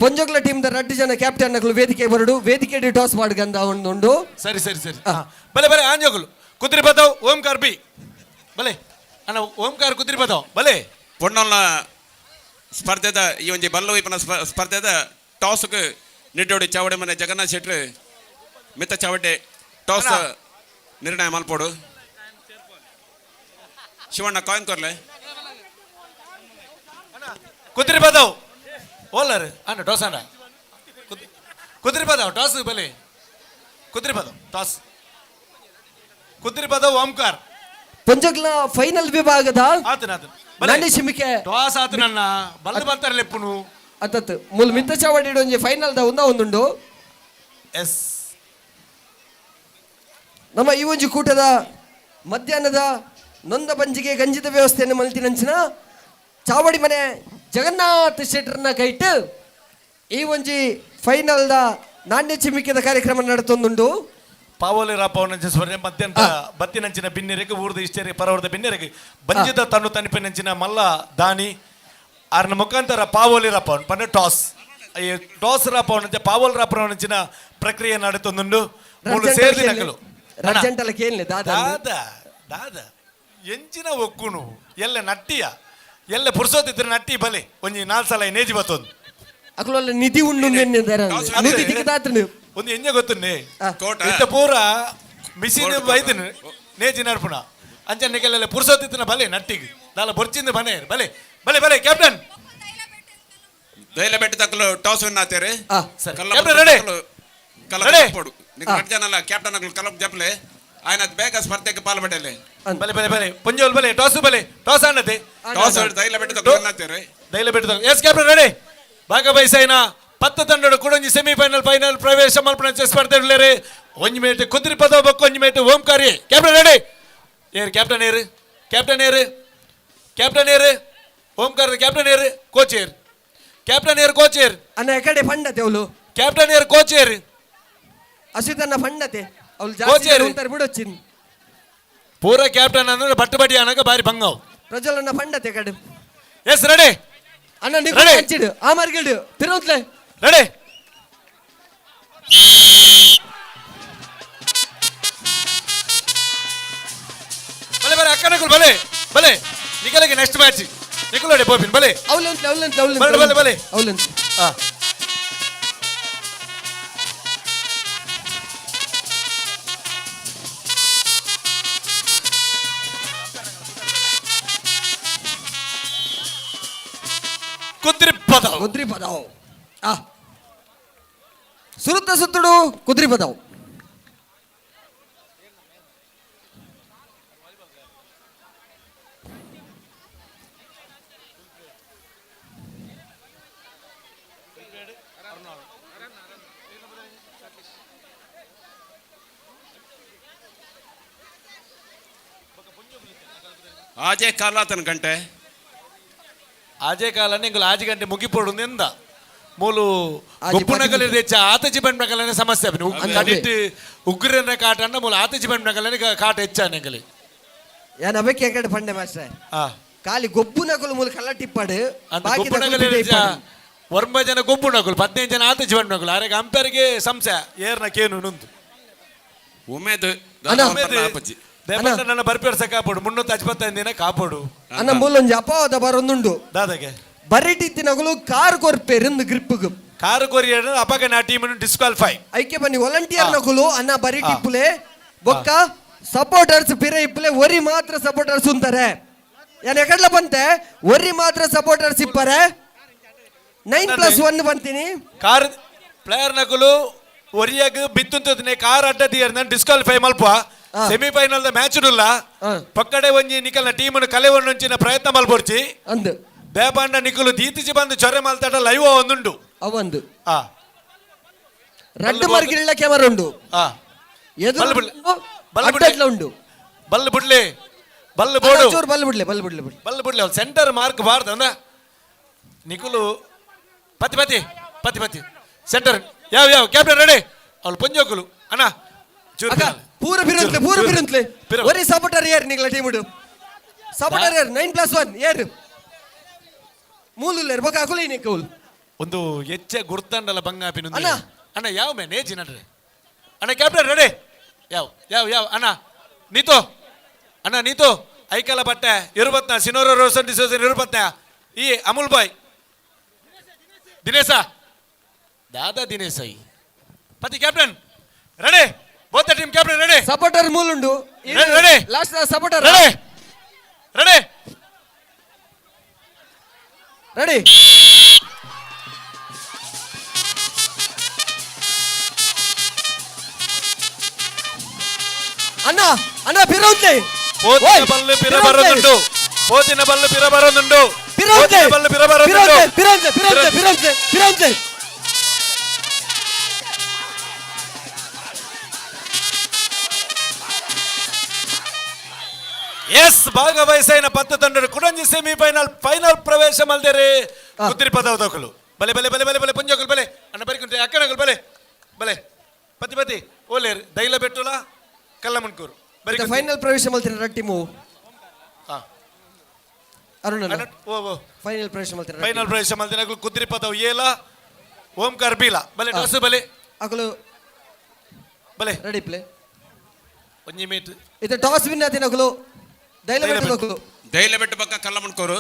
ಪೊಂಜೋಗ್ಲ ಟೀಮ್ the ರಡ್ಡು ಜನ ಕ್ಯಾಪ್ಟನ್ ನಕಲು ವೇದಿಕೆ ಬರಡು ವೇದಿಕೆ ಟಾಸ್ ಮಾಡ್ಗಂದ ಉಂಡು. ಸರಿ ಸರಿ ಸರಿ ಬಲೆ ಬಲೆ ಆಂಜೋಗುಲು ಕುದ್ರಿ ಬತಾವ್ ಓಂಕಾರ್ ಬಿ ಬಲೆ ಅಣ್ಣ ಓಂಕಾರ್ ಕುದ್ರಿ ಬತಾವ್ ಬಲೆ. ಪೊಣ್ಣೊಲ್ನ ಸ್ಪರ್ಧೆದ ಈ ಒಂಜಿ ಬಲ್ಲು ಇಪ್ಪನ ಸ್ಪರ್ಧೆದ ಟಾಸ್ಗೆ ನಿಡ್ಡೋಡಿ ಚಾವಡೆ ಮನೆ ಜಗನ್ನಾಥ್ ಶೆಟ್ರು ಮಿತ್ತ ಚಾವಡೆ ಟಾಸ್ ನಿರ್ಣಯ ಮಲ್ಪೋಡು. ಶಿವಣ್ಣ ಕಾಯಿನ್ ಕೊರ್ಲೆ ಕುದ್ರಿ ಬದಾವ್ ಓಲರ್ ಅಣ್ಣ ಟಾಸ್ ಅಣ್ಣ ಕುದ್ರಿ ಬದಾವ್ ಟಾಸ್ ಬಲೆ ಕುದ್ರಿ ಬದಾವ್ ಟಾಸ್ ಕುದ್ರಿ ಬದಾವ್ ಓಂಕಾರ್. ಪೊಂಜೋಗ್ಲ ಫೈನಲ್ ವಿಭಾಗದ ಆತನ ಆತನ ನಂದಿ ಶಿಮಿಕೆ ಟಾಸ್ ಆತನಣ್ಣ ಬಲ್ದು ಬರ್ತಾರೆ ಲೆಪ್ಪುನು ಅತ್ತತ್ತು ಮೂಲ ಮಿತ್ತ ಚಾವಡಿ ಒಂಜಿ ಫೈನಲ್ ದ ಒಂದ ಒಂದುಂಡು. ಎಸ್ ನಮ್ಮ ಈ ಒಂಜಿ ಕೂಟದ ಮಧ್ಯಾಹ್ನದ ನೊಂದ ಬಂಜಿಗೆ ಗಂಜಿದ ವ್ಯವಸ್ಥೆಯನ್ನು ಮಲ್ತಿನಂಚಿನ ಚಾವಡಿ ಮನೆ ಜಗನ್ನಾಥ ಶೆಟ್ಟರ್ನ ಕೈಟ್ ಈ ಒಂಜಿ ಫೈನಲ್ದ ನಾಣ್ಯ ಚಿಮ್ಮಿಕೆದ ಕಾರ್ಯಕ್ರಮ ನಡತೊಂದುಂಡು. ಪಾವಲಿ ರಾಪವನಂಚಿನ ಸ್ವರ್ಣ ಮತ್ಯಂತ ಬತ್ತಿನಂಚಿನ ಬಿನ್ನೆರೆಗೆ ಊರ್ದ ಇಷ್ಟೇರಿ ಪರವರ್ದ ಬಿನ್ನೆರೆಗೆ ಬಂಜಿದ ತನ್ನು ತನಿಪಿನಂಚಿನ ಮಲ್ಲ ದಾನಿ ಆರ್ನ ಮುಖಾಂತರ ಪಾವಲಿ ರಾಪವನ್ ಪಂಡ ಟಾಸ್ ಈ ಟಾಸ್ ರಾಪವನಂಚ ಪಾವಲ್ ರಾಪವನಂಚಿನ ಪ್ರಕ್ರಿಯೆ ನಡತೊಂದುಂಡು. ಮೂಲು ಸೇರ್ದಿ ನಕಲು ರಜಂಟಲ ಕೇಳಲೆ ದಾದಾ ದಾದಾ ದಾದಾ ಎಂಚಿನ ಒಕ್ಕುನು ಎಲ್ಲ ನಟ್ಟಿಯ ಎಲ್ಲ ಪುರ್ಸೋತಿದ್ರೆ ನಟ್ಟಿ ಬಲೆ ಒಂಜಿ ನಾಲ್ ಸಲ ನೇಜಿ ಬತ್ತೊಂದು ಅಕುಲಲ್ಲ ನಿಧಿ ಉಂಡು ನಿಧಿ ದಿಕ್ಕದಾತ್ರನು ಒಂದು ಎಂಜ ಗೊತ್ತುನ್ನೆ ಇತ್ತ ಪೂರ ಮಿಷಿನ್ ಬೈದಿನ ನೇಜಿ ನಡ್ಪುಣ ಅಂಚನೆ ಕೆಲಲ್ಲ ಪುರ್ಸೋತಿತ್ತಿನ ಬಲೆ ನಟ್ಟಿಗೆ ದಾಲ ಬೊರ್ಚಿಂದ ಬನೆ ಬಲೆ ಬಲೆ ಬಲೆ ಕ್ಯಾಪ್ಟನ್ ದೈಲ ಬೆಟ್ಟ ತಕ್ಕಲು ಟಾಸ್ ವಿನ್ ಆತೇರಿ. Captain ready ready ಜನ ಕ್ಯಾಪ್ಟನ್ ಅಕಲು ಕಲಪ್ ಜಪ್ಲೆ ಆಯ್ನ ಬೇಗ ಸ್ಪರ್ಧೆಗೆ ಪಾಲ್ಪಡೆಲೆ ಬಲೆ ಬಲೆ ಬಲೆ ಪೊಂಜೋಲ್ ಬಲೆ ಟಾಸ್ ಬಲೆ ಟಾಸ್ ಆನತೆ ಟಾಸ್ ದೈಲ ಬೆಟ್ಟ ತಕ್ಕಲು ವಿನ್ ಆತೇರಿ ದೈಲ ಬೆಟ್ಟ ತಕ್ಕಲು yes captain ready. ಭಾಗವಹಿಸೈನ 10 ತಂಡಡು ಕುಡೊಂಜಿ ಸೆಮಿಫೈನಲ್ ಫೈನಲ್ ಪ್ರವೇಶ ಮಲ್ಪನ ಸ್ಪರ್ಧೆ ಉಳ್ಳೇರಿ. ಒಂಜಿ ಮೇಟ್ ಕುದ್ರಿ ಪದ ಬೊಕ್ಕ ಒಂಜಿ ಮೇಟ್ ಓಂಕಾರಿ. ಕ್ಯಾಪ್ಟನ್ ರೆಡಿ ಏರು ಕ್ಯಾಪ್ಟನ್ ಏರು ಕ್ಯಾಪ್ಟನ್ ಏರು ಕ್ಯಾಪ್ಟನ್ ಏರು ಓಂಕಾರ ಕ್ಯಾಪ್ಟನ್ ಏರು ಕೋಚ್ ಏರು ಕ್ಯಾಪ್ಟನ್ ಏರು ಕೋಚ್ ಏರು ಅಣ್ಣ ಎಕಡೆ ಫಂಡತೆ ಅವಳು ಕ್ಯಾಪ್ಟನ್ ಏರು ಕೋಚ್ ಏರು ಅಶ್ವಿತನ್ನ ಫಂಡತೆ ಅವಳು ಕೋಚ್ ಜಾಸ್ತಿ ಏರು. ಉಂತಾರೆ ಬಿಡೊಚ್ಚಿನ್ ಪೂರ ಕ್ಯಾಪ್ಟನ್ ಅಂದ್ರೆ ಬಟ್ಟು ಬಡಿ ಅನಗ ಬಾರಿ ಭಂಗವು ಪ್ರಜ್ವಲನ್ನ ಫಂಡತೆ ಕಡೆ. ಎಸ್ ರೆಡಿ ಅಣ್ಣ ನೀವು ರೆಡಿ. ಹಂಚಿಡು ಆ ಮಾರ್ಗಿಡು ತಿರುತ್ಲೆ ರೆಡಿ ಬಲೆ ಬಲೆ ಅಕ್ಕನಕುಲು ಬಲೆ ಬಲೆ ನಿಕಲಗೆ ನೆಕ್ಸ್ಟ್ ಮ್ಯಾಚ್ ನಿಕಲೋಡೆ ಬೋಪಿನ್ ಬಲೆ ಅವಲಂತ ಅವಲಂತ ಅವಲಂತ ಬಲೆ ಬಲೆ ಬಲೆ ಅವಲಂತ ಕುದ್ರಿ ಪದವ್ ಕುದ್ರಿ ಪದವ್ ಆ ಸುರುತ್ತ ಸುತ್ತುಡು ಕುದ್ರಿ ಪದವ್. ಆಜೆ ಕಾಲಾತನ ಗಂಟೆ ಆಜೆ ಕಾಲ ನಿಂಗುಲು ಆಜಿ ಗಂಟೆ ಮುಗಿಪೋಡು ಎಂದ ಮೂಲು ಗೊಪ್ಪುನಗಲಿ ಹೆಚ್ಚ ಆತಜಿ ಬಂಡ್ನಗಲನೆ ಸಮಸ್ಯೆ ಕಡಿಟ್ ಉಗ್ರನ ಕಾಟ ಅಂಡ ಮೂಲು ಆತಜಿ ಬಂಡ್ನಗಲನೆ ಕಾಟ ಹೆಚ್ಚ ನಿಂಗಲಿ. ಯಾನ್ ಅಬಕ್ಕೆ ಎಕಡೆ ಪಂಡೆ ಮಾಸ್ಟರ್ ಖಾಲಿ ಗೊಬ್ಬುನಕುಲು ಮೂಲ ಕಲ್ಲ ಟಿಪ್ಪಾಡು ಗೊಬ್ಬುನಗಲಿ ವರ್ಮ ಜನ ಗೊಬ್ಬುನಕುಲು 15 ಜನ ಆತಜಿ ಬಂಡ್ನಕುಲು ಆರೆಗೆ ಅಂಪೇರಿಗೆ ಸಂಶಯ ಏರ್ನ ಕೇನು ನುಂದು ಉಮೇದ್ ದೇವಣ್ಣ ನನ್ನ ಬರ್ಪೇರ್ಸ ಕಾಪೋಡು 365 ದಿನ ಕಾಪೋಡು. ಅಣ್ಣ ಮೂಲೊಂಜಿ ಅಪವಾದ ಬರೊಂದುಂಡು ದಾದಾಗೆ ಬರಿಟಿತ್ತಿನಗುಲು ಕಾರ್ ಕೊರ್ಪೇರು ಗ್ರಿಪ್ಗ್ ಕಾರು ಕೊರಿಯರ್ ಅಪಗ ನಾ ಟೀಮ್ ಡಿಸ್ಕ್ವಾಲಿಫೈ ಐಕೆ ಬನ್ನಿ ವಾಲಂಟಿಯರ್ ನಗುಲು ಅಣ್ಣ ಬರಿ ಟಿಪ್ಪುಲೆ ಬೊಕ್ಕ ಸಪೋರ್ಟರ್ಸ್ ಪಿರೆ ಇಪ್ಪುಲೆ ಒರಿ ಮಾತ್ರ ಸಪೋರ್ಟರ್ಸ್ ಉಂತಾರೆ ಯಾನ್ ಎಕಡ್ಲ ಬಂತೆ ಒರಿ ಮಾತ್ರ ಸಪೋರ್ಟರ್ಸ್ ಇಪ್ಪರೆ 9+1 ಬಂತೀನಿ ಕಾರ್ ಪ್ಲೇಯರ್ ನಗುಲು ಒರಿಯಾಗ ಬಿತ್ತುಂತದನೆ ಕಾರ್ ಅಡ್ಡ ದಿಯರ್ ಡಿಸ್ಕ್ವಾಲಿಫೈ ಮಲ್ಪ semifinal the match ಉಲ್ಲ ಪಕ್ಕಡೆ ಒಂಜಿ ನಿಕಲ್ನ ಟೀಮ್ ಕಲೆ ಒಂಚಿನ ಪ್ರಯತ್ನ ಮಲ್ಪೊರ್ಚಿ ಅಂದ್ ದೇಪಾಂಡ ನಿಕುಲು ದೀತಿಜಿ ಬಂದು ಚೊರೆ ಮಲ್ತಾಡ ಲೈವ್ ಒಂದುಂಡು ಅವಂದು ರಡ್ಡು ಮರ್ಗಿಲ್ಲ ಕ್ಯಾಮರಾ ಉಂಡು. ಎದುರು ಅಡ್ಡಡ್ಲ ಉಂಡು. ಬಲ್ಲು ಬಿಡ್ಲಿ, ಬಲ್ಲು ಬೋಡು, ಚೂರು ಬಲ್ಲು ಬಿಡ್ಲೆ, ಬಲ್ಲು ಬಿಡ್ಲೆ, ಬಲ್ಲು ಬಿಡ್ಲೆ. ಸೆಂಟರ್ ಮಾರ್ಕ್ ಬಾರ್ದ ಅಂದ ನಿಕುಲು. ಪತಿ ಪತಿ ಪತಿ ಪತಿ ಸೆಂಟರ್ ಯಾವ ಯಾವ ಕ್ಯಾಪ್ಟನ್ ರೆಡಿ. ಅವಳು ಪೊಂಜೋಕುಲು ಅಣ್ಣ. ಪೂರ ಬಿರುಂತ್ಲೆ, ಪೂರ ಬಿರುಂತ್ಲೆ. ಒರಿ ಸಪೋರ್ಟರ್ ಯಾರು ನಿಗಳ ಟೀಮ್ ಸಪೋರ್ಟರ್ ಯಾರು? 9+1 ಯಾರು ಮೂಲುಲ್ಲೇರು ಬೊಕ ಅಕುಲು ನಿಕುಲು. ಒಂದು ಎಚ್ಚ ಗುರ್ತಂಡಲ ಬಂಗಾಪಿನ ಅಣ್ಣ. ಅಣ್ಣ ಯಾವ ಮೇ ನೇಜಿ ನಡ್ರಿ ಅಣ್ಣ. Captain ready. ಯಾವ ಯಾವ ಯಾವ ಅಣ್ಣ ನೀತು, ಅಣ್ಣ ನೀತು. ಐಕಲ ಬಟ್ಟೆ ಇರುಬತ್ನ ಸಿನೋರ ರೋಷನ್ ಡಿಸೋಜನ್ ಇರುಬತ್ನ ಈ ಅಮುಲ್ ಬಾಯ್ ದಿನೇಶ ದಾದಾ ದಿನೇಶ ಈ ಪತಿ captain ready. Both team captain ready. Supporter ಮೂಲುಂಡು ready. Last supporter ready ready ready. ಅಣ್ಣ ಅಣ್ಣ ಪಿರೌಂತೆ. పోతిన బల్లు పిరబరదుండు, పోతిన బల్లు పిరబరదుండు, పిరౌంతే బల్లు పిరబరదుండు. పిరౌంతే పిరౌంతే పిరౌంతే పిరౌంతే. ఎస్ బాగా వయసైన పత్త తండ్రుడు కుడంజి సెమీఫైనల్ ఫైనల్ ప్రవేశం అల్దేరే కుదిరి పదవదకులు. బలే బలే బలే బలే బలే పుంజకులు బలే అన్న బరికుంటే అక్కనకులు బలే బలే పతి పతి ఓలేరు దైల పెట్టులా కల్లమున్కూరు. ಫೈನಲ್ ಪ್ರವೇಶ ಮಲ್ತಿನ ಟೀಮು ಅರುಣ್. ಫೈನಲ್ ಪ್ರವೇಶ ಮಲ್ತಿನ, ಫೈನಲ್ ಪ್ರವೇಶ ಮಲ್ತಿನ ಕುದ್ರಿ ಪದವ್ ಏಲ ಓಂಕಾರ ಬೀಲ ಬಲೆ ಟಾಸ್ ಬಲೆ ಅಕಲು ಬಲೆ ರೆಡಿ ಪ್ಲೇ. ಒಂಜಿ ಮೀಟ್ ಇದು ಟಾಸ್ ವಿನ್ ಆತಿನ ಅಕಲು ದೈಲ ಬೆಟ್ಟು ಅಕಲು ದೈಲ ಬೆಟ್ಟು ಪಕ್ಕ ಕಲ್ಲಮುನ್ಕೂರು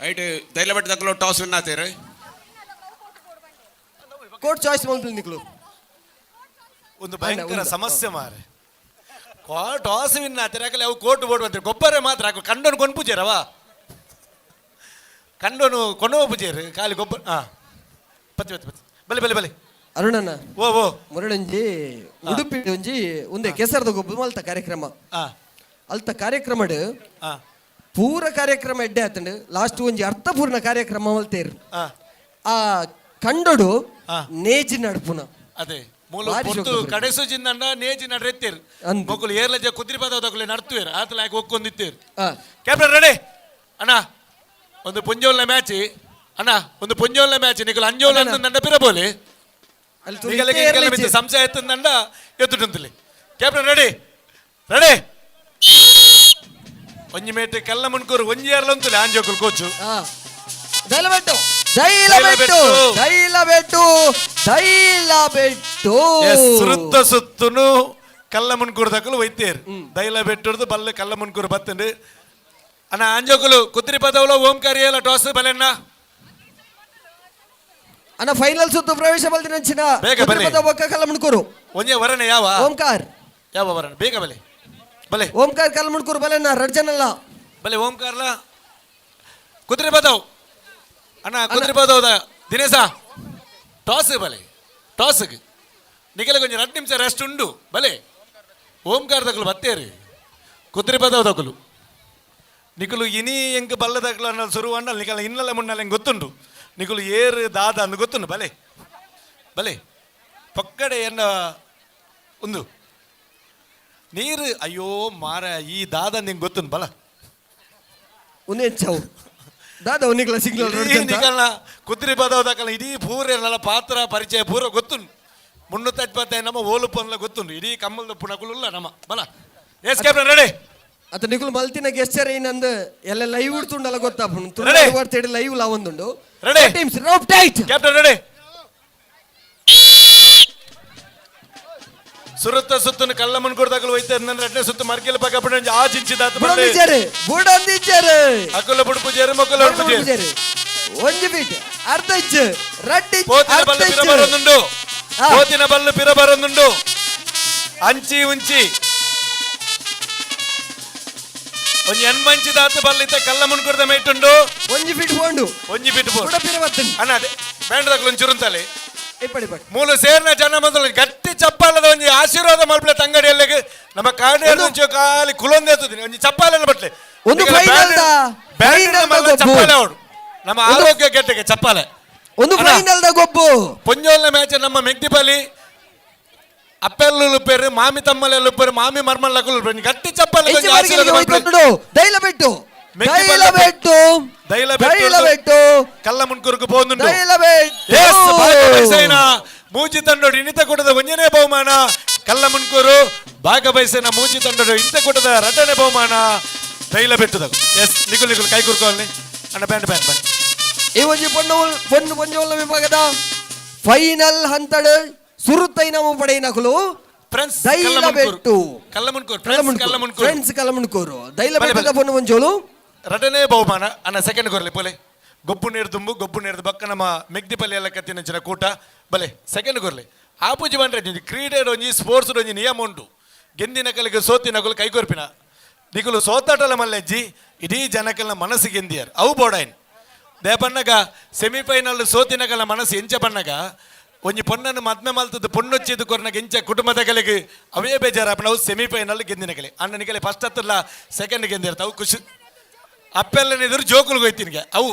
ಐಟ್ ದೈಲ ಬೆಟ್ಟು ದಕಲು ಟಾಸ್ ವಿನ್ ಆತೇರು. ಕೋರ್ಟ್ ಚಾಯ್ಸ್ ಮಲ್ತಿನ ನಿಕಲು. ಒಂದು ಭಯಂಕರ ಸಮಸ್ಯೆ ಮಾರೆ. ಟಾಸ್ ವಿನ್ ಆತಾರೆ ಯಾಕಲ್ಲ ಅವು ಕೋರ್ಟ್ ಬೋರ್ಡ್ ಬಂತಾರೆ ಗೊಬ್ಬರ ಮಾತ್ರ ಹಾಕು. ಕಂಡೋನು ಕೊಂಡು ಪೂಜಾರವ, ಕಂಡೋನು ಕೊಂಡು ಪೂಜಾರು ಖಾಲಿ ಗೊಬ್ಬರ. ಹಾ ಪತಿ ಪತಿ ಪತಿ ಬಲೆ ಬಲೆ ಬಲೆ ಅರುಣಣ್ಣ. ಓ ಓ ಮುರಳಂಜಿ ಉಡುಪಿ ಒಂಜಿ ಒಂದೇ ಕೆಸರದ ಗೊಬ್ಬ ಮಲ್ತ ಕಾರ್ಯಕ್ರಮ. ಅಲ್ತ ಕಾರ್ಯಕ್ರಮಡ್ ಪೂರ ಕಾರ್ಯಕ್ರಮ ಎಡ್ಡೆ ಆತಂಡು. ಲಾಸ್ಟ್ ಒಂಜಿ ಅರ್ಥಪೂರ್ಣ ಕಾರ್ಯಕ್ರಮ ಮಲ್ತೇರು. ಆ ಕಂಡೋಡು ನೇಜಿ ನಡ್ಪುನ ಅದೇ ಮೂಲ ಪೊರ್ತು ಕಡೆಸು ಜಿಂದಂಡ ನೇಜಿ ನಡ್ರೆತ್ತೇರು ಮೊಕ್ಕಲು ಏರ್ಲಜ ಕುದ್ರಿ ಪದವದಕುಲೆ ನಡ್ತುವೇರು ಆತಲ ಯಾಕೆ ಒಕ್ಕೊಂದಿತ್ತೇರು. ಕ್ಯಾಪ್ಟನ್ ರೆಡಿ ಅಣ್ಣ. ಒಂದು ಪುಂಜೋಲ್ನ ಮ್ಯಾಚ್ ಅಣ್ಣ, ಒಂದು ಪುಂಜೋಲ್ನ ಮ್ಯಾಚ್ ನಿಕುಲು ಅಂಜೋಲ್ ಅಂತಂದಂಡ ಪಿರಬೋಲಿ ಸಂಶಯ ಎತ್ತಂದಂಡ ಎತ್ತುಂತಲಿ. Captain ready ready. ಒಂಜಿ ಮೇಟ್ ಕಲ್ಲ ಮುನ್ಕೂರು ಒಂಜಿ ಏರ್ಲಂತುಲೆ ಆಂಜೋಕುಲು ಕೋಚು. ದೈಲಬೆಟ್ಟು ದೈಲಬೆಟ್ಟು ದೈಲಬೆಟ್ಟು ದೈಲಬೆಟ್ಟು. ಸುರುತ್ತ ಸುತ್ತುನು ಕಲ್ಲ ಮುನ್ಕೂರು ದಕಲು ವೈತೇರು ದೈಲಬೆಟ್ಟುರ್ದು ಬಲ್ಲೆ ಕಲ್ಲ ಮುನ್ಕೂರು ಬತ್ತಂಡು. ಅಣ್ಣ ಆಂಜೋಕುಲು ಕುದ್ರಿ ಪದವಲ ಓಂಕಾರ ಏಲ ಟಾಸ್ ಬಲೆಣ್ಣ. ಅಣ್ಣ ಫೈನಲ್ ಸುತ್ತು ಪ್ರವೇಶ ಬಲ್ದಿನ ಬೇಗ ಬಲೆ ಕಲ್ಲ ಮುನ್ಕೂರು ಒಂಜೆ ವರಣ ಯಾವ ಓಂಕಾರ ಯಾವ ವರಣ ಬೇಗ ಬಲೆ ಬಲೆ ಓಂಕಾರ ಕಲ್ಲ ಮುನ್ಕೂರು ಬಲೆಣ್ಣ ರಡ್ ಜನಲ್ಲ ಬಲೆ ಓಂಕಾರ್ಲ ಕುದ್ರಿ ಪದವ್ ಅಣ್ಣ ಕುದ್ರಿ ಪದವದ ದಿನೇಶ ಟಾಸ್ ಬಲೆ ಟಾಸ್ಗೆ ನಿಖಲ ಕೊಂಚ 2 ನಿಮಿಷ ರೆಸ್ಟ್ ಉಂಡು ಬಲೆ ಓಂಕಾರ ದಕಲು ಬತ್ತೇರಿ ಕುದ್ರಿ ಪದವ್ ದಕಲು ನಿಕುಲು ಇನಿ ಎಂಕ್ ಬಲ್ಲದಕಲು ಅನ್ನ ಸುರು ಅಣ್ಣ ನಿಕಲ ಇನ್ನಲ್ಲ ಮುನ್ನಲ್ಲ ಎಂಗ್ ಗೊತ್ತುಂಡು ನಿಕುಲು ಏರು ದಾದ ಅಂದು ಗೊತ್ತುಂಡು ಬಲೆ ಬಲೆ ಪಕ್ಕಡೆ ಎನ್ನ ಒಂದು ನೀರು ಅಯ್ಯೋ ಮಾರ ಈ ದಾದ ನಿಂಗೆ ಗೊತ್ತುಂಡು ಬಲ ಒಂದೇ ಚಾವು ದಾದ ನಿಕಲ ಸಿಗ್ನಲ್ ನಿಕಲ್ನ ಕುದ್ರಿ ಪದವದಕಲ ಇಡೀ ಪೂರ ಪಾತ್ರ ಪರಿಚಯ ಪೂರ ಗೊತ್ತುಂಡು 375 ನಮ್ಮ ಓಲು ಪೊನ್ಲ ಗೊತ್ತುಂಡು ಇಡೀ ಕಮ್ಮಲ್ದ ಪುಣಕುಲುಲ್ಲ ನಮ್ಮ ಬಲ. S captain ready. ಅತ ನಿಕುಲು ಮಲ್ತಿನ ಗೆಸ್ಚರ್ ಏನಂದ ಎಲ್ಲ ಲೈವ್ ಉಡ್ತುಂಡಲ್ಲ ಗೊತ್ತಾಪುಂಡು ತುಳು ಲೈವ್ ಲಾವೊಂದುಂಡು. Ready teams rope tight captain ready. ಸುರುತ್ತ ಸುತ್ತನು ಕಲ್ಲ ಮುನ್ಕೂರ್ದಾಗಲು ಹೋಯ್ತಾರೆ ನನ್ನ ಎರಡನೇ ಸುತ್ತು ಮರ್ಗಿಲ ಪಕ್ಕ ಬಿಡ ಆ ಚಿಂಚಿದಾತ ಬುಡಂದಿಚಾರೆ ಬುಡಂದಿಚಾರೆ ಅಕುಲ ಬುಡುಪುಜೇರು ಮಕ್ಕಳ ಬುಡುಪುಜೇರು ಒಂಜಿ ಬೀಟ್ ಅರ್ಧ ಇಂಚು ರಡ್ಡು ಇಂಚು పోతిన బల్లు పిరబరొందుండు పోతిన బల్లు పిరబరొందుండు ಅಂಚಿ ಉಂಚಿ ಒಂಜಿ ಎನ್ಮಂಚಿ ದಾತ ಬಲ್ಲಿತ ಕಲ್ಲ ಮುನ್ಕುರ್ದ ಮೇಟುಂಡು ಒಂಜಿ ಫೀಟ್ ಪೋಂಡು ಒಂಜಿ ಫೀಟ್ ಪೋಂಡು ಅಣ್ಣ ಅದೇ ಬೇಂಡ್ರದಕ್ಲು ಒಂಚೂರುಂತಲೆ ಮೂಲ ಸೇರ್ನ ಜನ ಮೊದಲು ಗಟ್ಟಿ ಚಪ್ಪಾಲದ ಒಂಜಿ ಆಶೀರ್ವಾದ ಮಲ್ಪಲೆ ತಂಗಡಿಯಲ್ಲಿಗೆ ನಮ್ಮ ಕಾಡು ಖಾಲಿ ಕುಲೊಂದೇತುದಿನಿ ಒಂಜಿ ಚಪ್ಪಾಲನ ಬಟ್ಲೆ ಒಂದು ಫೈನಲ್ ಚಪ್ಪಾಲೆ ಅವಡು ನಮ್ಮ ಆರೋಗ್ಯ ಗೆಟ್ಟಗೆ ಚಪ್ಪಾಲೆ. ಒಂದು ಫೈನಲ್ ದ ಗೊಬ್ಬು. ಪೊಂಜೋಲ್ನ ಮ್ಯಾಚ್ ನಮ್ಮ ಮೆಗ್ದಿಪಲ್ಲಿ ಅಪ್ಪೆಲ್ಲು ಪೇರು, ಮಾಮಿ ತಮ್ಮಲೆಲ್ಲ ಪೇರು, ಮಾಮಿ ಮರ್ಮಲ್ಲಕುಲು ಗಟ್ಟಿ ಚಪ್ಪಲ್. ದೈಲಬೆಟ್ಟು, ದೈಲಬೆಟ್ಟು, ದೈಲಬೆಟ್ಟು, ಕಲ್ಲ ಮುನ್ಕುರುಕು ಪೋಂದುಂಡು. ದೈಲಬೆಟ್ಟು ಮೂಜಿ ತಂಡೋಡು ಇನಿತ ಕೂಟದ ಒಂಜನೇ ಬಹುಮಾನ. ಕಲ್ಲ ಮುನ್ಕೂರು ಭಾಗ ಬಯಸಿನ ಮೂಜಿ ತಂಡೋಡು ಇಂತ ಕೂಟದ ರಡ್ಡನೇ ಬಹುಮಾನ ದೈಲಬೆಟ್ಟುದ. ಎಸ್, ನಿಕುಲ್ ನಿಕುಲ್ ಕೈ ಕುರ್ಕೊಳ್ಳಿ ಅಣ್ಣ. Band band band. ಈ ಒಂಜಿ ಪೊಣ್ಣು ಪೊಣ್ಣು ಪೊಂಜೋಲ್ನ ವಿಭಾಗದ ಫೈನಲ್ ಹಂತಡ್ ಸುರುತ್ತೈನಮ ಪಡೆಯಿನಕುಲು ಫ್ರೆಂಡ್ಸ್ ದೈಲಬೆಟ್ಟು, ಕಲ್ಲಮುನ್ಕೂರು, ಫ್ರೆಂಡ್ಸ್ ಕಲ್ಲಮುನ್ಕೂರು, ಫ್ರೆಂಡ್ಸ್ ಕಲ್ಲಮುನ್ಕೂರು, ದೈಲಬೆಟ್ಟದ ಪೊಣ್ಣು ಪೊಂಜೋಲು ರಡನೇ ಬಹುಮಾನ. ಅಣ್ಣ ಸೆಕೆಂಡ್ ಕೊರಲಿ ಪೋಲೆ. ಗೊಬ್ಬು ನೀರು ತುಂಬು, ಗೊಬ್ಬು ನೀರು ಬಕ್ಕ ನಮ್ಮ ಮೆಗ್ದಿಪಲ್ಲಿ ಎಲ್ಲ ಕತ್ತಿನಂಚಿನ ಕೂಟ ಬಲೆ ಸೆಕೆಂಡ್ ಕೊರಲಿ. ಆಪೂಜಿ ಬಂದ್ರೆ ಕ್ರೀಡೆ ಒಂಜಿ ಸ್ಪೋರ್ಟ್ಸ್ ಒಂಜಿ ನಿಯಮ ಉಂಟು. ಗೆಂದಿನ ಕಲಿಗೆ ಸೋತಿನ ಕಲು ಕೈ ಕೊರ್ಪಿನ ನಿಕುಲು ಸೋತಾಟಲ ಮಲ್ಲೆಜ್ಜಿ ಇಡೀ ಜನಕಲ್ನ ಮನಸ್ಸು ಗೆಂದಿಯಾರ್ ಅವು ಬೋಡಾಯ್ನ್ ದೇಪಣ್ಣಗ. ಸೆಮಿಫೈನಲ್ ಸೋತಿನಕಲ್ನ ಮನಸ್ಸು ಎಂಚ ಬಣ್ಣಗ ಒಂಜಿ ಪೊನ್ನನ್ನು ಮದ್ಮೆ ಮಲ್ತದ್ದು ಪೊಣ್ಣೊಚ್ಚಿದ್ದು ಕೊರ್ನಗ ಎಂಚ ಕುಟುಂಬದ ಕಲೆಗೆ ಅವೇ ಬೇಜಾರಪ್ಪನ. ಅವು ಸೆಮಿಫೈನಲ್ ಗೆಂದಿನ ಕಲೆ ಅಣ್ಣ ನಿಕಲೆ ಫಸ್ಟ್ ಹತ್ತಲ್ಲ ಸೆಕೆಂಡ್ ಗೆಂದಿರ್ತ ಅವು ಖುಷಿ. ಅಪ್ಪೆಲ್ಲ ಎದುರು ಜೋಕುಲು ಹೋಯ್ತಿನಿಗೆ ಅವು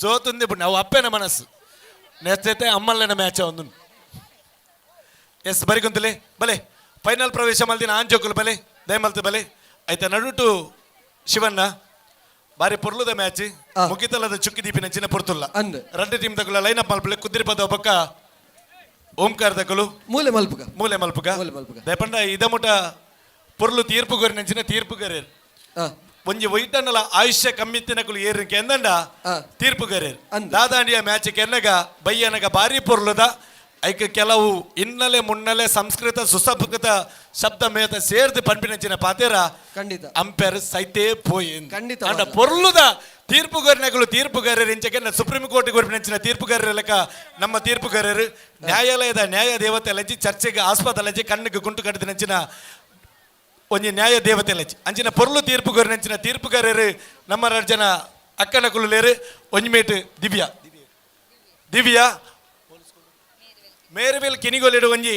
ಸೋತುಂದೆ ಪುಣ್ಯ ಅವು ಅಪ್ಪೆನ ಮನಸ್ಸು. ನೆಕ್ಸ್ಟ್ ಐತೆ ಅಮ್ಮಲ್ಲನ ಮ್ಯಾಚ್ ಒಂದು. ಎಸ್, ಬರಿ ಕುಂತಲೆ ಬಲೆ. ಫೈನಲ್ ಪ್ರವೇಶ ಮಲ್ದಿನ ಆನ್ ಜೋಕುಲು ಬಲೆ, ದಯಮಲ್ತು ಬಲೆ. ಐತೆ ನಡುಟು ಶಿವಣ್ಣ ಬಾರಿ ಪೊರ್ಲುದ ಮ್ಯಾಚ್ ಮುಗಿತಲದ ಚುಕ್ಕಿ ದೀಪಿನ ಚಿನ್ನ ಪೊರ್ತುಲ್ಲ. ರಡ್ಡು ಟೀಮ್ ತಗುಲ ಲೈನ್ ಅಪ್ ಮಲ್ಪಲೆ. ಕುದ್ರಿಪದ ಒಬ್ಬಕ್ಕ ಓಂಕಾರ ತಗುಲು ಮೂಲೆ ಮಲ್ಪುಗ, ಮೂಲೆ ಮಲ್ಪುಗ. ದಯಪಂಡ ಇದ ಮುಟ ಪೊರ್ಲು ತೀರ್ಪು ಗೊರಿನಂಚಿನ ತೀರ್ಪು ಗರೇರ್ ಒಂಜಿ ಒಯ್ಟನ್ನಲ ಆಯುಷ್ಯ ಕಮ್ಮಿತ್ತಿನಕುಲು ಏರು ಕೆಂದಂಡ ತೀರ್ಪು ಗರೇರ್. ದಾದಾಂಡಿಯ ಮ್ಯಾಚ್ ಕೆನ್ನಗ ಬಯ್ಯನಗ ಬಾರಿ ಪೊರ್ಲುದ ಐಕ್ ಕೆಲವು ಇನ್ನಲೆ ಮುನ್ನಲೆ ಸಂಸ್ಕೃತ ಸುಸಂಸ್ಕೃತ ಶಬ್ದ ಮೇತ ಸೇರ್ದು ಪನ್ಪಿನಂಚಿನ ಪಾತೇರ ಖಂಡಿತ ಅಂಪೇರ್ ಸೈತೇ ಪೋಯಿ. ಖಂಡಿತ ಅಂಡ ಪೊರ್ಲುದ ತೀರ್ಪುಗಾರನಗಳು ತೀರ್ಪುಗಾರರು ಇಂಚಕ್ಕೆ ಸುಪ್ರೀಂ ಕೋರ್ಟ್ ಕೊರ್ಪಿನಂಚಿನ ತೀರ್ಪುಗಾರರ ಲೆಕ್ಕ ನಮ್ಮ ತೀರ್ಪುಗಾರರು ನ್ಯಾಯಾಲಯದ ನ್ಯಾಯ ದೇವತೆ ಲಜ್ಜಿ ಚರ್ಚೆಗೆ ಆಸ್ಪದ ಲಜ್ಜಿ ಕಣ್ಣಿಗೆ ಗುಂಟು ಕಟ್ಟಿದ ಒಂಜಿ ನ್ಯಾಯ ದೇವತೆ ಲಜ್ಜಿ ಅಂಚಿನ ಪೊರ್ಲು ತೀರ್ಪುಗಾರನಂಚಿನ ತೀರ್ಪುಗಾರರು ನಮ್ಮ ಎರಡು ಜನ ಅಕ್ಕನ ಕುಲುಲೇರು. ಒಂಜಿ ಮೇಟ್ ದಿವ್ಯಾ, ದಿವ್ಯಾ ಮೇರುವೇಲ್ ಕಿನಿಗೊಲಿಡು ಒಂಜಿ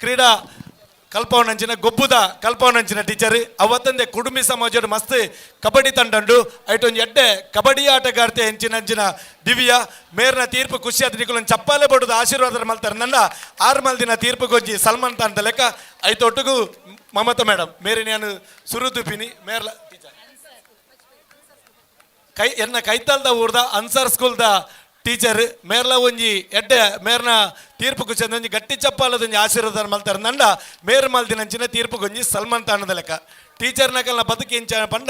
ಕ್ರೀಡಾ ಕಲ್ಪವನಂಚಿನ ಗೊಬ್ಬುದ ಕಲ್ಪವನಂಚಿನ ಟೀಚರ್. ಅವತ್ತಂದೆ ಕುಡುಮಿ ಸಮಾಜದ ಮಸ್ತ್ ಕಬಡ್ಡಿ ತಂಡಂಡು ಐಟೊಂಜಿ ಎಡ್ಡೆ ಕಬಡ್ಡಿ ಆಟಗಾರ್ತಿ ಎಂಚಿನಂಚಿನ ದಿವ್ಯಾ ಮೇರ್ನ ತೀರ್ಪು ಖುಷಿ ಆದ ನಿಕುಲನ್ ಚಪ್ಪಾಲೆ ಬಡುದು ಆಶೀರ್ವಾದ ಮಲ್ತಾರೆ ನನ್ನ ಆರು ಮಲ್ದಿನ ತೀರ್ಪು ಗೊಜ್ಜಿ ಸಲ್ಮಾನ್ ತಾನ್ ಲೆಕ್ಕ. ಐತೊಟ್ಟುಗು ಮಮತಾ ಮೇಡಮ್ ಮೇರೆ ನಾನು ಸುರುದುಪಿನಿ ಮೇರ್ಲ ಟೀಚರ್ ಕೈ ಎನ್ನ ಕೈತಾಲ್ದ ಊರ್ದ ಅನ್ಸರ್ ಸ್ಕೂಲ್ದ ಟೀಚರ್ ಮೇರ್ಲ ಒಂಜಿ ಎಡ್ಡೆ ಮೇರ್ನ ತೀರ್ಪು ಕುಚಂದ ಒಂಜಿ ಗಟ್ಟಿ ಚಪ್ಪಾಲದೊಂಜಿ ಆಶೀರ್ವಾದ ಮಲ್ತಾರೆ ನಂಡ ಮೇರ್ ಮಲ್ದಿನಂಚಿನ ತೀರ್ಪು ಗೊಂಜಿ ಸಲ್ಮಾನ್ ತಾಣದ ಲೆಕ್ಕ. ಟೀಚರ್ನ ಕಲ್ನ ಬದುಕಿ ಇಂಚ ಪಂಡ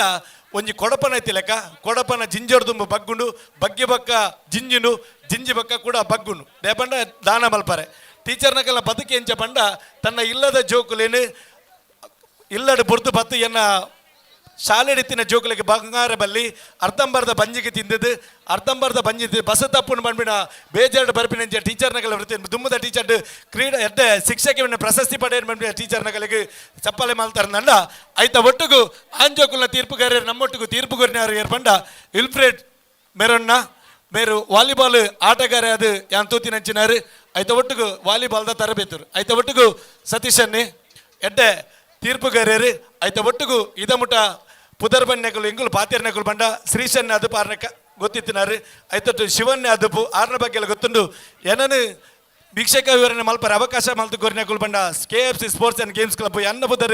ಒಂಜಿ ಕೊಡಪನ ಐತಿ ಲೆಕ್ಕ. ಕೊಡಪನ ಜಿಂಜೋಡ್ ದುಂಬು ಬಗ್ಗುಂಡು ಬಗ್ಗಿ ಬಕ್ಕ ಜಿಂಜಿನು ಜಿಂಜಿ ಬಕ್ಕ ಕೂಡ ಬಗ್ಗುಂಡು ದೇಪಂಡ ದಾನ ಮಲ್ಪಾರೆ. ಟೀಚರ್ನ ಕಲ್ನ ಬದುಕಿ ಎಂಚ ಪಂಡ ತನ್ನ ಇಲ್ಲದ ಜೋಕುಲೇನು ಇಲ್ಲಡು ಬುರ್ದು ಬತ್ತು ಎನ್ನ ಶಾಲೆಡಿತ್ತಿನ ಜೋಕುಲಿಗೆ ಬಂಗಾರ ಬಲ್ಲಿ ಅರ್ಧಂಬರ್ಧ ಬಂಜಿಗೆ ತಿಂದದ್ದು ಅರ್ಧಂಬರ್ಧ ಬಂಜಿ ಬಸ ತಪ್ಪುನು ಬಂದ್ಬಿಡ ಬೇಜಾರು ಬರ್ಪಿನಂಚ ಟೀಚರ್ನಗಲ ವೃತ್ತಿ ದುಮ್ಮದ ಟೀಚರ್ ಕ್ರೀಡಾ ಎಡ್ಡೆ ಶಿಕ್ಷಕಿ ಪ್ರಶಸ್ತಿ ಪಡೆಯ ಬಂದ್ಬಿಡ ಟೀಚರ್ನಗಲಿಗೆ ಚಪ್ಪಾಳೆ ಮಾಲ್ತಾರ ನಂಡ. ಐತ ಒಟ್ಟುಗು ಆಂಜೋಕುಲ್ನ ತೀರ್ಪುಗಾರರು ನಮ್ಮೊಟ್ಟಿಗೂ ತೀರ್ಪುಗಾರರು ಏರ್ಪಂಡ ಇಲ್ಫ್ರೆಡ್ ಮೆರೊನ್ನ ಮೇರು ವಾಲಿಬಾಲ್ ಆಟಗಾರ ಅದು ಯಾನ್ ತೂತಿನಂಚಿನಾರು. ಐತ ಒಟ್ಟುಗು ವಾಲಿಬಾಲ್ದ ತರಬೇತರು. ಐತ ಒಟ್ಟುಗು ಸತೀಶನ್ನೇ ಎಡ್ಡೆ ತೀರ್ಪುಗಾರರು. ಐತ ಒಟ್ಟುಗು ಇದಮುಟ ಪುದರ್ ಬನ್ನೆಕುಲು ಇಂಗುಲು ಪಾತಿರ್ನೆಕುಲು ಬಂಡ ಶ್ರೀಶನ್ಯ ಅದುಪು ಆರ್ನ ಗೊತ್ತಿತ್ತಿನಾರು. ಐತೊಟ್ಟು ಶಿವನ್ಯ ಅದುಪು ಆರ್ನ ಬಗ್ಗೆ ಎಲ್ಲ ಗೊತ್ತುಂಡು. ಏನನು ವೀಕ್ಷಕ ವಿವರಣೆ ಮಲ್ಪರ ಅವಕಾಶ ಮಲ್ತು ಕೊರಿನಕುಲು ಬಂಡ K F C sports and games club ಎನ್ನ ಪುದರ್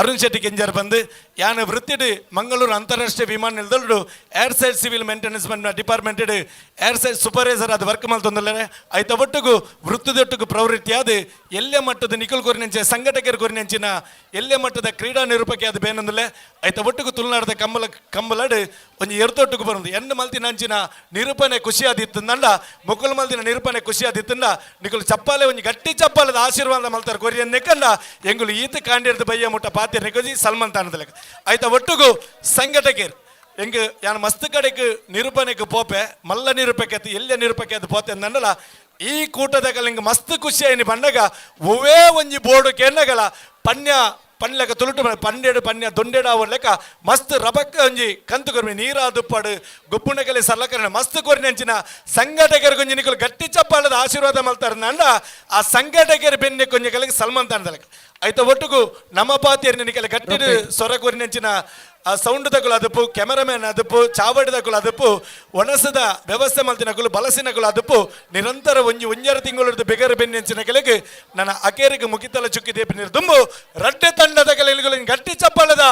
ಅರುಣ್ ಶೆಟ್ಟಿ ಕೆಂಜರ್ ಬಂದು ಯಾನ ವೃತ್ತಿಡು ಮಂಗಳೂರು ಅಂತಾರಾಷ್ಟ್ರೀಯ ವಿಮಾನ ನಿಲ್ದಾಣಡು air side civil maintenance department air side supervisor ಅದು ವರ್ಕ್ ಮಲ್ತೊಂದುಲ್ಲೆ. ಐತ ಒಟ್ಟುಗು ವೃತ್ತದೊಟ್ಟುಗು ಪ್ರವೃತ್ತಿ ಅದು ಎಲ್ಲೆ ಮಟ್ಟದ ನಿಖಿಲ್ ಕೊರಿನಂಚೆ ಸಂಘಟಕರು ಕೊರಿನಂಚಿನ ಎಲ್ಲೆ ಮಟ್ಟದ ಕ್ರೀಡಾ ನಿರೂಪಕಿ ಅದು ಬೇನೊಂದುಲ್ಲೆ. ಐತ ಒಟ್ಟುಗು ತುಳುನಾಡದ ಕಂಬಲ ಕಂಬಲಾಡು ಒಂಜಿ ಎರ್ತೊಟ್ಟುಗು ಬರೋದು ಎಣ್ಣೆ ಮಲ್ತಿನಂಚಿನ ನಿರೂಪಣೆ ಖುಷಿ ಆದಿತ್ತಂದ ಮುಕುಲ್ ಮಲ್ತಿನ ನಿರೂಪಣೆ ಖುಷಿ ಆದಿತ್ತಂದ ನಿಕುಲು ಚಪ್ಪಾಲೆ ಒಂಜಿ ಗಟ್ಟಿ ಚಪ್ಪಾಲದ ಆಶೀರ್ವಾದ ಮಲ್ತಾರ ಕೊರಿಯ ನೆಕ್ಕಂಡ ಎಂಗುಲು ಈತ ಕಾಂಡಿರ್ದ ಬಯ್ಯ ಮುಟ್ಟ ಪಾತಿ ನೆಕೊಜಿ ಸಲ್ಮಾನ್ ತಾನದ ಲೆಕ್ಕ. ಐತ ಒಟ್ಟುಗು ಸಂಘಟಕರು ಎಂಗ್ ಯಾನ್ ಮಸ್ತ್ ಕಡೆಗೆ ನಿರೂಪಣೆಗೆ ಪೋಪೆ ಮಲ್ಲ ನಿರೂಪಕ್ಕೆ ಅದು ಎಲ್ಲ ನಿರೂಪಕ್ಕೆ ಅದು ಪೋತೆ ಅಂದಲ್ಲ ಈ ಕೂಟದ ಹಿಂಗೆ ಮಸ್ತ್ ಖುಷಿ ಆಯ್ನಿ ಪಂಡಗ ಒವೇ ಒಂಜಿ ಬೋರ್ಡು ಕೆನ್ನಗಲ ಪನ್ಯ ಪನ್ಲೆಕ ತುಳುಟು ಪನ್ನೆಡು ಪನ್ಯ ದೊಂಡೆಡು ಆವರ್ ಲೆಕ್ಕ ಮಸ್ತ್ ರಬಕ್ಕ ಒಂಜಿ ಕಂತು ಕೊರ್ಮಿ ನೀರಾ ದುಪ್ಪಾಡು ಗೊಬ್ಬುಣಕಲೆ ಸಲ್ಲಕರಣ ಮಸ್ತ್ ಕೊರಿನಂಚಿನ ಸಂಘಟಕರು ಕೊಂಜಿ ನಿಕುಲು ಗಟ್ಟಿ ಚಪ್ಪಾಳದ ಆಶೀರ್ವಾದ ಮಲ್ತಾರ ನಂಡ ಆ ಸಂಘಟಕರು ಬೆನ್ನೆ ಕೊಂಜಿ ಕಲೆಗೆ ಸಲ್ಮಾನ್ ತಾನದ ಲೆಕ್ಕ. ಐತ ಒಟ್ಟುಗು ನಮ್ಮ ಪಾತಿಯರ್ ನಿಕಲೆ ಗಟ್ಟಿಡು ಸೊರ ಕೊರಿನಂಚಿನ ಆ ಸೌಂಡ್ ದಕುಲು ಅದಪ್ಪು, ಕ್ಯಾಮರಾಮ್ಯಾನ್ ಅದಪ್ಪು, ಚಾವಡಿ ದಕುಲು ಅದಪ್ಪು, ಒಣಸದ ವ್ಯವಸ್ಥೆ ಮಲ್ತಿನಕುಲು, ಬಲಸಿನಕುಲು ಅದಪ್ಪು, ನಿರಂತರ ಒಂಜಿ ಒಂಜರ ತಿಂಗಳು ಬೆಗರು ಬೆನ್ನೆಂಚಿನ ಕೆಲಗೆ ನನ್ನ ಅಕೇರಿಗೆ ಮುಗಿತಲ ಚುಕ್ಕಿ ದೇಪಿ ದುಂಬು ರಡ್ಡೆ ತಂಡದ ಕೆಲೆಗಳು ಗಟ್ಟಿ ಚಪ್ಪಾಳದ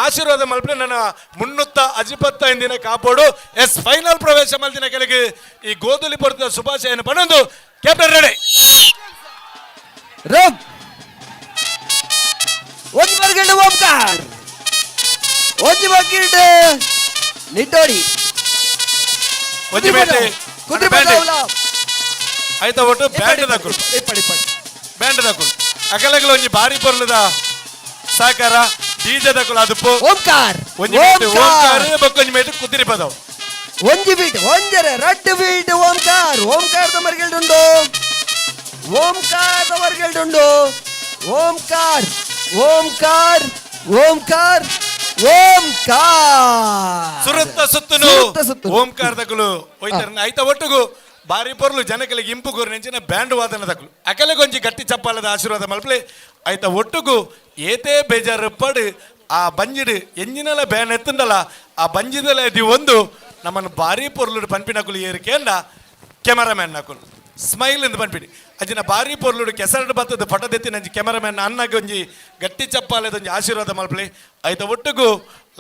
ಆಶೀರ್ವಾದ ಮಲ್ಪಲೆ ನನ್ನ ಮುನ್ನೂತ್ತ ಅಜಿಪತ್ತ ದಿನ ಕಾಪೋಡು. ಎಸ್ ಫೈನಲ್ ಪ್ರವೇಶ ಮಲ್ತಿನ ಕೆಲಗೆ ಈ ಗೋಧುಲಿ ಪೊರ್ತದ ಶುಭಾಶಯನ ಪಣೊಂದು ಕ್ಯಾಪ್ಟನ್ ರೆಡಿ ರಬ್ ಒಂಜಿ ಬರ್ಗಿಲ್ಡ್ ಓಂಕಾರ, ಒಂಜಿ ಬಗ್ಗಿಲ್ಡ್ ನಿಟ್ಟೋಡಿ, ಒಂಜಿ ಬೇಟೆ ಆಯ್ತಾ ಒಟ್ಟು ಬ್ಯಾಂಡ್ ದಕುಲು ಬ್ಯಾಂಡ್ ದಕುಲು ಅಗಲಗಲ ಒಂಜಿ ಬಾರಿ ಪೊರ್ಲದ ಸಹಕಾರ ಡಿಜೆ ದಕುಲು ಅದಪ್ಪು ಓಂಕಾರ ಒಂಜಿ ಮೇಟ್ ಓಂಕಾರ ಬೊಕ್ಕೊಂಜಿ ಮೇಟ್ ಕುದಿರಿ ಪದವು ಒಂಜಿ ಬೀಟ್ ಒಂಜರೆ ರಡ್ಡು ಬೀಟ್ ಓಂಕಾರ. ಓಂಕಾರದ ಮರ್ಗಿಲ್ಡುಂಡು, ಓಂಕಾರದ ಮರ್ಗಿಲ್ಡುಂಡು, ಓಂಕಾರ ಓಂಕಾರ ಓಂಕಾರ ಓಂಕಾರ ಸುರತ್ತ ಸುತ್ತನು ಓಂಕಾರ ದಕುಲು ಹೋಯ್ತಾರ. ಆಯ್ತಾ ಒಟ್ಟುಗು ಬಾರಿ ಪೊರ್ಲು ಜನಕಲಿಗೆ ಇಂಪು ಕೋರಿ ನೆಂಚಿನ ಬ್ಯಾಂಡ್ ವಾದನ ದಕುಲು ಅಕಲೆಗೊಂಜಿ ಗಟ್ಟಿ ಚಪ್ಪಾಲದ ಆಶೀರ್ವಾದ ಮಲ್ಪಲೆ. ಆಯ್ತಾ ಒಟ್ಟುಗು ಏತೇ ಬೇಜಾರು ಪಡು ಆ ಬಂಜಿಡು ಎಂಜಿನಲ ಬ್ಯಾನ್ ಎತ್ತಂಡಲ ಆ ಬಂಜಿದಲ ಇದು ಒಂದು ನಮ್ಮನ್ನು ಬಾರಿ ಪೊರ್ಲು ಪನ್ಪಿನಕುಲು ಏರಿಕೆಂಡ ಕ್ಯಾಮರಾಮ್ಯಾನ್ ನಕುಲು ಸ್ಮೈಲ್ ಎಂದು ಪನ್ಪಿಡಿ ಅಜ್ಜಿನ ಬಾರಿ ಪೊರ್ಲುಡು ಕೆಸರಡು ಬತ್ತದ ಫಟದೆತ್ತಿ ನಂಜಿ ಕ್ಯಾಮರಾಮ್ಯಾನ್ ಅಣ್ಣಗೆ ಒಂಜಿ ಗಟ್ಟಿ ಚಪ್ಪಾಲೆದೊಂಜಿ ಆಶೀರ್ವಾದ ಮಲ್ಪಲೆ. ಆಯ್ತ ಒಟ್ಟುಗು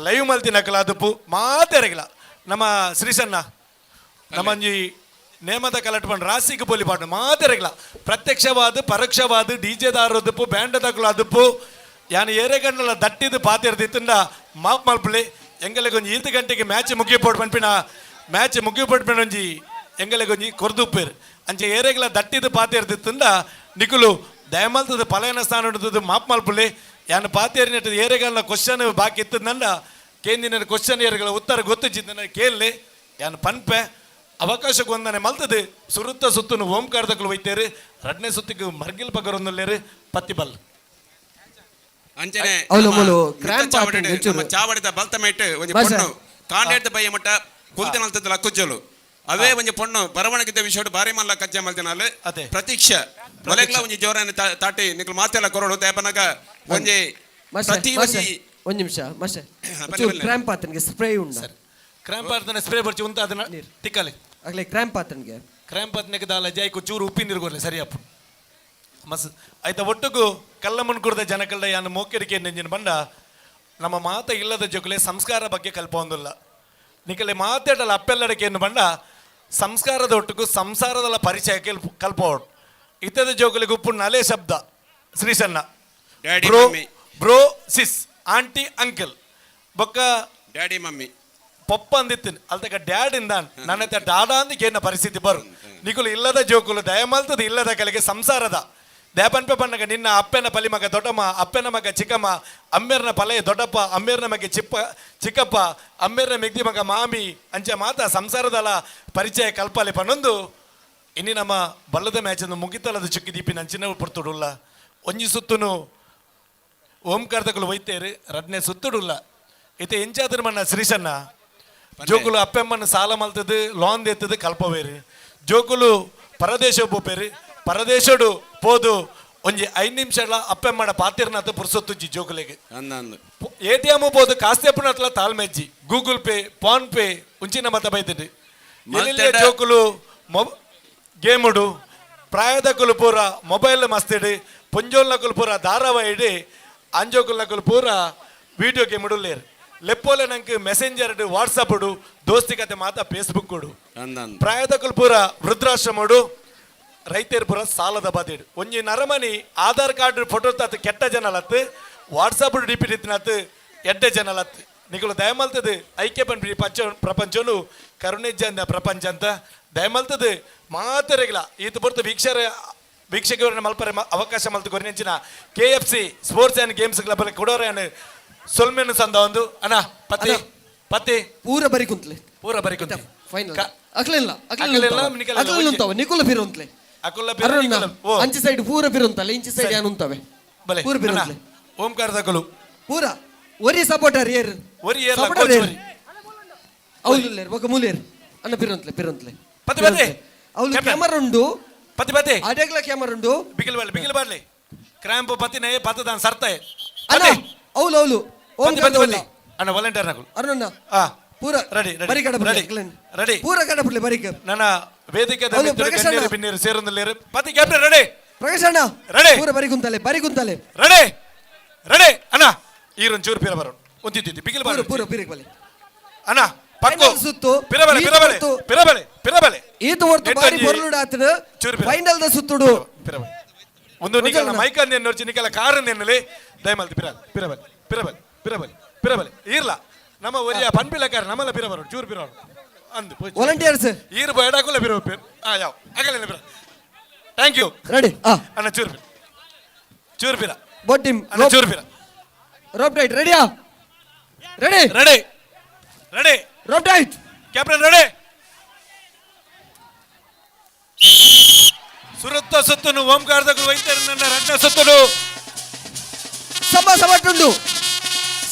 ಲೈವ್ ಮಲ್ತಿ ನಕಲ ಅದಪ್ಪು ಮಾತೆರಗಿಲ್ಲ ನಮ್ಮ ಶ್ರೀಶಣ್ಣ ನಮ್ಮಂಜಿ ನೇಮದ ಕಲಟ್ಪಂಡು ರಾಸಿಗೆ ಪೊಲಿ ಪಾಡು ಮಾತೆರಗಿಲ್ಲ ಪ್ರತ್ಯಕ್ಷವಾದ ಪರೋಕ್ಷವಾದ ಡಿ ಜೆ ದಾರದಪ್ಪು ಬ್ಯಾಂಡ್ ದಕುಲು ಅದಪ್ಪು ಯಾನ್ ಏರೆ ಗಂಡಲ ದಟ್ಟಿದ್ದು ಪಾತಿರ್ದಿತ್ತಂಡ ಮಾಪ್ ಮಲ್ಪಲೆ. ಎಂಗಲಿಗೆ ಒಂಜಿ ಈತ ಗಂಟೆಗೆ ಮ್ಯಾಚ್ ಮುಗಿಪೋಡು ಪನ್ಪಿನ ಮ್ಯಾಚ್ ಮುಗಿಪೋಡು ಒಂಜಿ ಎಂಗಲಿಗೆ ಒಂಜಿ ಕೊರ್ದುಪ್ಪೇರು ಅಂಚೆ ಏರೆಗ್ಲ ದಟ್ಟಿದ್ದು ಪಾತಿರ್ದಿತ್ತಂಡ ನಿಕುಲು ದಯಮಲ್ತದ ಪಲಯನ ಸ್ಥಾನ ಉಂಟು ಮಾಪ್ ಮಲ್ಪುಲೆ. ಯಾನ್ ಪಾತೇರಿನಟ್ಟು ಏರೆಗಲ್ಲ ಕ್ವಶನ್ ಬಾಕಿ ಇತ್ತಂಡ ಕೇಂದಿನ ಕ್ವಶನ್ ಏರುಗಳ ಉತ್ತರ ಗೊತ್ತಿದ್ದ ಕೇಳಲಿ ಯಾನ್ ಪನ್ಪೆ ಅವಕಾಶಕ್ಕೆ ಒಂದನೆ ಮಲ್ತದೆ. ಸುರುತ್ತ ಸುತ್ತನು ಓಂಕಾರದಕ್ಕಲು ಒಯ್ತೇರು ರಡ್ನೇ ಸುತ್ತಿಗೆ ಮರ್ಗಿಲ್ ಪಗರೊಂದುಲ್ಲೇರು ಪತ್ತಿ ಬಲ್ ಅಂಚನೆ ಚಾವಡಿದ ಬಲ್ತ ಮೇಟ್ ಒಂಜಿ ಪೊಣ್ಣು ಕಾಂಡೇಡ್ದ ಬಯ್ಯ ಮಟ್ಟ ಕುಲ್ತೆ ಮಲ್ತದ ಲಕ್ಕುಜ್ಜಲು ಅವೇ ಒಂಜಿ ಪೊಣ್ಣು ಬರವಣಿಗೆ ವಿಷಯ ಬಾರಿ ಮಲ್ಲ ಕಜ್ಜೆ ಮಲ್ತಿನಾಲ್ ಪ್ರತೀಕ್ಷಾ ಒಲೆಗ್ಲ ಒಂಜಿ ಜೋರಾನ ತಾಟಿ ನಿಕಲ್ ಮಾತೆಲ್ಲ ಕೊರಡು ದೇಪನಗ ಒಂಜಿ ಪ್ರತಿ ಒಂಜಿ ಒಂಜಿ ನಿಮಿಷ ಮಾಸ್ಟರ್ ಕ್ರ್ಯಾಂಪ್ ಆತನಿಗೆ ಸ್ಪ್ರೇ ಉಂಡು ಕ್ರ್ಯಾಂಪ್ ಆತನ ಸ್ಪ್ರೇ ಬರ್ಚಿ ಉಂತ ಅದನ್ನ ತಿಕ್ಕಲೆ ಆಗಲೇ ಕ್ರ್ಯಾಂಪ್ ಆತನಿಗೆ ಕ್ರ್ಯಾಂಪ್ ಆತನಿಗೆ ದಾಲ ಜಾಯ್ಕು ಚೂರು ಉಪ್ಪಿನ ನೀರು ಕೊರ್ಲೆ ಸರಿಯಪ್ಪ ಮಸ್ ಆಯ್ತಾ ಒಟ್ಟುಗು ಕಲ್ಲಮನ್ ಕುರ್ದ ಜನಕಲ್ಡ ಯಾನು ಮೋಕೆರಿಕೆ ನೆಂಜಿನ ಬಂಡ ನಮ್ಮ ಮಾತ ಇಲ್ಲದ ಜೊಕಲೆ ಸಂಸ್ಕಾರ ಬಗ್ಗೆ ಕಲ್ಪೊಂದಿಲ್ಲ ನಿಕಲೆ ಮಾತಾಡಲ್ಲ ಅಪ್ಪೆಲ್ಲಡಕ್ಕೆ ಬಂಡ ಸಂಸ್ಕಾರದ ಒಟ್ಟುಗು ಸಂಸಾರದಲ್ಲ ಪರಿಚಯ ಕಲ್ಪೋಡು ಇತ್ತದ ಜೋಕುಲಿಗೆ ಉಪ್ಪು ನಲೆ ಶಬ್ದ ಶ್ರೀಶಣ್ಣ bro bro sis aunty uncle ಬೊಕ್ಕ ಡ್ಯಾಡಿ ಮಮ್ಮಿ ಪಪ್ಪ ಅಂದಿತ್ತಿನ ಅಲ್ತಕ ಡ್ಯಾಡ್ ಇಂದ ನನ್ನ ಡಾಡಾ ಅಂದ ಏನ ಪರಿಸ್ಥಿತಿ ಬರು ನಿಕುಲು ಇಲ್ಲದ ಜೋಕುಲು ದಯಮಲ್ತದ ಇಲ್ಲದ ಕಲೆಗೆ ಸಂಸಾರದ ದೇಪನ್ಪೆ ಪಣ್ಣಗ ನಿನ್ನ ಅಪ್ಪನ ಪಲಿ ಮಗ ದೊಡ್ಡಮ್ಮ ಅಪ್ಪನ ಮಗ ಚಿಕ್ಕಮ್ಮ ಅಮ್ಮೇರ್ನ ಪಲೆ ದೊಡ್ಡಪ್ಪ ಅಮ್ಮೇರ್ನ ಮಗ ಚಿಪ್ಪ ಚಿಕ್ಕಪ್ಪ ಅಮ್ಮೇರ್ನ ಮೆಗ್ದಿ ಮಗ ಮಾಮಿ ಅಂಚೆ ಮಾತ ಸಂಸಾರದಲ್ಲ ಪರಿಚಯ ಕಲ್ಪಾಲೆ ಪನ್ನೊಂದು ಇನ್ನು ನಮ್ಮ ಬಲ್ಲದ ಮ್ಯಾಚನ್ನು ಮುಗಿತಲದ ಚುಕ್ಕಿ ದೀಪಿ ನಂಚಿನ ಪೊರ್ತುಡುಲ್ಲ ಒಂಜಿ ಸುತ್ತುನು ಓಂಕಾರದಕುಲು ವೈತೇರು ರಡ್ನೆ ಸುತ್ತುಡುಲ್ಲ ಇತ್ತೆ ಎಂಚಾದ್ರ ಮಣ್ಣ ಶ್ರೀಶಣ್ಣ ಜೋಕುಲು ಅಪ್ಪೆಮ್ಮನ ಸಾಲ ಮಲ್ತದು ಲೋನ್ ಎತ್ತದು ಕಲ್ಪವೇರು ಜೋಕುಲು ಪರದೇಶ ಪೋಪೇರು ಪರದೇಶಡು ಪೋದು ಒಂಜಿ 5 ನಿಮಿಷ ಅಪ್ಪೆಮ್ಮಡ ಪಾತಿರ್ನಾಥ ಪುರ್ಸೊತ್ತುಜ್ಜಿ ಜೋಕುಲೆಗೆ ಎ ಟಿ ಎಂ ಪೋದು ಕಾಸ್ತೆಪ್ಪನತ್ಲ ತಾಳ್ಮೆಜ್ಜಿ ಗೂಗಲ್ ಪೇ ಫೋನ್ ಪೇ ಉಂಚಿನ ಮತ ಬೈತದೆ ಜೋಕುಲು ಗೇಮುಡು ಪ್ರಾಯದಕುಲು ಪೂರ ಮೊಬೈಲ್ ಮಸ್ತಿಡಿ ಪೊಂಜೋಲ್ನಕುಲು ಪೂರ ಧಾರಾವಾಹಿಡಿ ಅಂಜೋಕುಲ್ನಕುಲು ಪೂರ ವೀಡಿಯೋ ಗೇಮ್ ಲೇರು ಲೆಪ್ಪೋಲೆ ನಂಗೆ ಮೆಸೆಂಜರ್ ವಾಟ್ಸಪ್ ದೋಸ್ತಿ ಕತೆ ಮಾತಾ ಫೇಸ್ಬುಕ್ ಪ್ರಾಯದಕುಲು ಪೂರ ವೃದ್ಧಾಶ್ರಮಡು ರೈತರು ಪೂರ ಸಾಲದ ಬಾದಿಡು ಒಂಜಿ ನರಮನಿ ಆಧಾರ್ ಕಾರ್ಡ್ ಫೋಟೋ ತಾತು ಕೆಟ್ಟ ಜನಲತ್ತು ವಾಟ್ಸಪ್ ಡಿ ಪಿ ಇತ್ತಿನತ್ತು ಎಡ್ಡೆ ಜನಲತ್ತು ನಿಕುಲು ದಯಮಲ್ತದು ಐಕ್ಯ ಪನ್ಪಿ ಪಂಚ ಪ್ರಪಂಚನು ಕರುಣೆಜ್ಜ ಪ್ರಪಂಚ ಅಂತ ದಯಮಲ್ತದು ಮಾತೆರೆಗಿಲ್ಲ ಈತ ಪೊರ್ತು ವೀಕ್ಷಕರನ್ನ ಮಲ್ಪರೆ ಅವಕಾಶ ಮಲ್ತು ಕೊರಿನೆಂಚಿನ K F C sports and games club ಕೊಡೋರೆ ಸೊಲ್ಮೆನು ಸಂದ ಒಂದು ಅಣ್ಣ ಪತಿ ಪತಿ ಪೂರ ಬರಿ ಕುಂತ್ಲೆ ಪೂರ ಬರಿ ಕುಂತ್ಲೆ ಫೈನಲ್ ಅಕ್ಲೆಲ್ಲ ಅಕ್ಲೆಲ್ಲ ಅಕ್ಲೆಲ್ಲ ನಿಕುಲ ಬಿರುಂತ್ಲೆ ಅಕುಲ ಬಿರು ಅಂಚಿ ಸೈಡ್ ಪೂರ ಬಿರುಂತಲ್ಲ ಇಂಚಿ ಸೈಡ್ ಯಾನು ಉಂತವೆ ಬಲೆ ಪೂರ ಬಿರುಂತ್ಲೆ ಓಂಕಾರ ದಕಲು ಪೂರ ಒರಿ ಸಪೋರ್ಟರ್ ಏರ್ ಒರಿ ಏರ್ ಸಪೋರ್ಟರ್ ಏರ್ ಅವ್ಲು ಒಕ ಮೂಲೇರ್ ಅಣ್ಣ ಬಿರುಂತ್ಲೆ ಬಿರುಂತ್ಲೆ ಪತಿ ಪತಿ ಅವ್ಲು ಕ್ಯಾಮರಾ ಉಂಡು ಪತಿ ಪತಿ ಅಡೆಗ್ಲ ಕ್ಯಾಮರಾ ಉಂಡು Bigil barley Bigil barley. Cramp ಪತ್ತಿನ ಪತ್ತದಾನ್ ಸರ್ತಾಯ. ಅಣ್ಣ, ಹೌಲು ಹೌಲು. ಓಂ. ಪತ್ತಿ ಪತ್ತಿ ಅಣ್ಣ, ವಾಲಂಟಿಯರ್ ನಕುಲು. ಅರುಣಣ್ಣ. ಆ. ಪೂರ ರೆಡಿ. ಬರಿ ಕಡೆ. Ready ready. ಪೂರ ಕಡೆ ಬಿಡ್ಲಿ ಬರಿಕ. ನನ್ನ ವೇದಿಕೆ ಹೌದು, ಪ್ರಕಾಶ್ ಅಣ್ಣ. ಬಿನ್ನೀರು ಸೇರೊಂದಿಲ್ಲೇರು. ಪತಿ ಕ್ಯಾಪ್ಟನ್ ರೆಡಿ. ಪ್ರಕಾಶ್ ಅಣ್ಣ. ರೆಡಿ. ಪೂರ ಬರಿ ಕುಂತಲೆ, ಬರಿ ಕುಂತಲೆ. ರೆಡಿ ರೆಡಿ ಅಣ್ಣ, ಈರೊಂದು ಚೂರು ಪಿರ ಬರೋಣ. ಒಂದಿದ್ದಿದ್ದು ಬಿಗಿಲು. ಪೂರ ಪೂರ ಪಿರಕ್ ಬಲೆ. ಅಣ್ಣ, ಪಕ್ಕು. Final ಸುತ್ತು. ಪಿರಬಲೆ. ಈತ ಪಿರಬಲೆ. ಹೊರ್ತು. ಪಿರಬಲೆ ಪಿರಬಲೆ. ಈತ ಹೊರ್ತು ಬಾರಿ ಪೊರ್ಲುಡು ಆತನ. ಚೂರು ಪಿರ. ಫೈನಲ್ ದ ಸುತ್ತುಡು. ಪಿರಬಲೆ. ಒಂದು ನಿಕಲ ಮೈಕ್ ಅಂದ ನಿಕಲ ಕಾರ್ ನೆನ್ನಲಿ. ದಯಮಲ್ತಿ ಪಿರಬಲೆ ಪಿರಬಲೆ ಪಿರಬಲೆ ಪಿರಬಲೆ ಪಿರಬಲೆ. ಈರ್ಲ ನಮ್ಮ ಒರಿಯ ಪನ್ಪಿಲಕಾರ ನಮ್ಮಲ್ಲ ಪಿರ ಬರೋಣ, ಚೂರು ಪಿರ ಅಂದು. ವಾಲಂಟಿಯರ್ಸ್. ಈರು ಬೇಡಾಕುಲ ಪಿರ ಪಿರ. ಆ ಯಾವ ಆಗಲ್ಲ ಪಿರ. Thank you. Ready. ಅಣ್ಣ, ಚೂರು ಪಿರ, ಚೂರು ಪಿರ. Both team. ಅಣ್ಣ, ಚೂರು ಪಿರ. ರೋಪ್ ಟೈಟ್ ರೆಡಿಯಾ? Ready. Ready ready. Rope tight. Captain ready. ಸುರತ್ತ ಸುತ್ತನು ಓಂಕಾರದಗಳು ವೈದ್ಯರು ನನ್ನ ರಣ್ಣ ಸುತ್ತನು. ಸಮ ಸಮಟುಂಡು,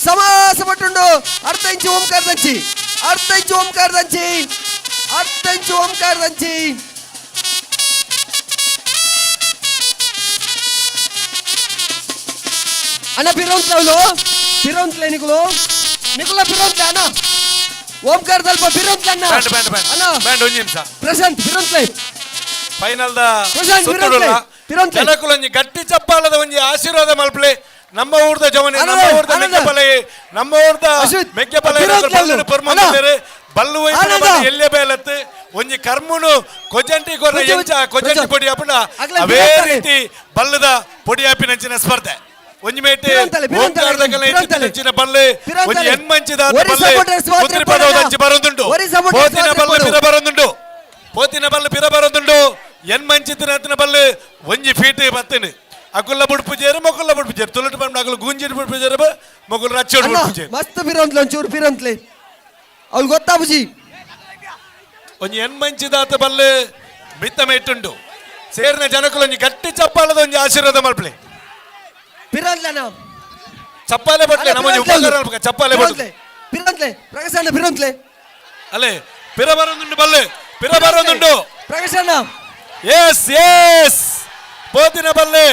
ಸಮ ಸಮಟುಂಡು. ಅರ್ಧ ಇಂಚು ಓಂಕಾರ ದಂಚಿ, ಅರ್ಧ ಇಂಚು ಓಂಕಾರ ದಂಚಿ, ಅರ್ಧ ಇಂಚು ಓಂಕಾರ ದಂಚಿ. ಅಣ್ಣ, ಪಿರೌಂತ್ಲವ್ಲು ಪಿರೌಂತ್ಲೆ ನಿಕುಲು ನಿಕುಲ ಪಿರೌಂತ್ಲೆ ಅಣ್ಣ. ಓಂಕಾರ ದಲ್ಪ ಪಿರೌಂತ್ಲೆ ಅಣ್ಣ. Band band band. ಅಣ್ಣ. ಬ್ಯಾಂಡ್ ಒಂಜಿ ನಿಮಿಷ. ಪ್ರಶಾಂತ್, ಪಿರೌಂತ್ಲೆ. ಫೈನಲ್ ದ ಪ್ರಶಾಂತ್, ಸುತ್ತುಡುಲ್ಲ. ಪಿರೌಂತ್ಲೆ, ಪಿರೌಂತ್ಲೆ. ಜನಕುಲೊಂಜಿ ಗಟ್ಟಿ ಚಪ್ಪಾಳದ ಒಂಜಿ ಆಶೀರ್ವಾದ ಮಲ್ಪಲೆ. ನಮ್ಮ ಊರ್ದ ಜವನೆ, ನಮ್ಮ ಆನಂದ್, ಊರ್ದ ಆನಂದ್. ಮೆಗ್ಗೆಪಲೆ, ನಮ್ಮ ಊರ್ದ ಅಶ್ವಿತ್, ಮೆಗ್ಗೆಪಲೆ. ಪಿರೌಂತ್ಲೆ ಅವ್ಲು. ಪರ್ಮಂದರೆ ಬಲ್ಲು ಆನಂದ. ಎಲ್ಲೆ ಬೇಲತ್ತು ಒಂಜಿ ಕರ್ಮುನು ಕೊಜಂಟಿ ಕೊರ್ನ ಪ್ರಜ್ವಲ್, ಎಂಚ ಕೊಜಂಟಿ ಪ್ರಜ್ವಲ್. ಪೊಡಿ ಅಪ್ಪುನ ಅಗ್ಲ ಅವೇ ಪಿರೌಂತ್ಲೆ. ರೀತಿ ಬಲ್ಲದ ಪೊಡಿ ಆಪಿನಂಚಿನ ಸ್ಪರ್ಧೆ. ಒಂಜಿ ಮೇಟೆ ಪಿರೌಂತಲೆ, ಪಿರೌಂತಲೆ, ಓಂಕಾರದಕಲ ಪಿರೌಂತಲೆ. ಹೆಚ್ಚಿನ ಬಲ್ಲೆ ಪಿರೌಂತಲೆ. ಒಂಜಿ ಎನ್ಮಂಚಿದ ಒರಿ ಬಲ್ಲೆ supporters ಮಾತ್ರ ಕುದ್ರಿ ಇಪ್ಪೊಡಣ್ಣ. ಪದವದಂಚಿ ಬರೊಂದುಂಡು. ಒರಿ supporters ಪೋತಿನ ಮಾತ್ರ ಬಲ್ಲೆ ಇಪ್ಪೊಡು. ಪಿರ ಬರೊಂದುಂಡು, ಪೋತಿನ ಬಲ್ಲೆ ಪಿರ ಬರೊಂದುಂಡು. ಎನ್ಮಂಚಿತ್ತಿನ ಬಲ್ಲೆ ಒಂಜಿ ಫೀಟ್ ಬತ್ತಿನ ಅಕುಲ್ಲ ಬುಡ್ಪು ಜೇರು, ಮೊಕುಲ್ಲ ಬುಡ್ಪು ಜೇರು. ತುಳುಟು ಬಂದು ಅಕುಲು ಗುಂಜಿನ ಬುಡ್ಪು ಜೇರು, ಮೊಕುಲು ರಚ್ಚೋಡು ಅಣ್ಣ, ಬುಡ್ಪು ಜೇರು. ಮಸ್ತ್ ಪಿರೌಂತ್ಲೆ, ಒಂಚೂರು ಪಿರೌಂತ್ಲೆ. ಅವ್ಳು ಗೊತ್ತಾಬುಜಿ. ಒಂಜಿ ಎನ್ಮಂಚಿದಾತ ಬಲ್ಲೆ ಮಿತ್ತ ಮೇಟುಂಡು. ಸೇರಿನ ಜನಕುಲು ಒಂಜಿ ಗಟ್ಟಿ ಚಪ್ಪಾಳದ ಒಂಜಿ ಆಶೀರ್ವಾದ ಮಲ್ಪಲೆ. ಪಿರೌಂತ್ಲೆ ಅಣ್ಣ. ಚಪ್ಪಾಲೆ ಬಟ್ಲೆ. ಅಣ್ಣ, ನಮ್ಮ ಒಂಜಿ ಪಿರೌಂತ್ಲೆ. ಉಪಕಾರ ಮಲ್ಪಕ, ಚಪ್ಪಾಲೆ ಬಟ್ಲೆ. ಪಿರೌಂತ್ಲೆ, ಪಿರೌಂತ್ಲೆ. ಪ್ರಕಾಶ್ ಅಣ್ಣ, ಪಿರೌಂತ್ಲೆ. ಅಲ್ಲೇ ಪಿರ ಬರೊಂದುಂಡು ಬಲ್ಲೆ, ಪಿರ ಬರೊಂದುಂಡು. ಪ್ರಕಾಶ್ ಅಣ್ಣ. ಎಸ್ ಎಸ್, ಪೋತಿನ ಬಲ್ಲೆ.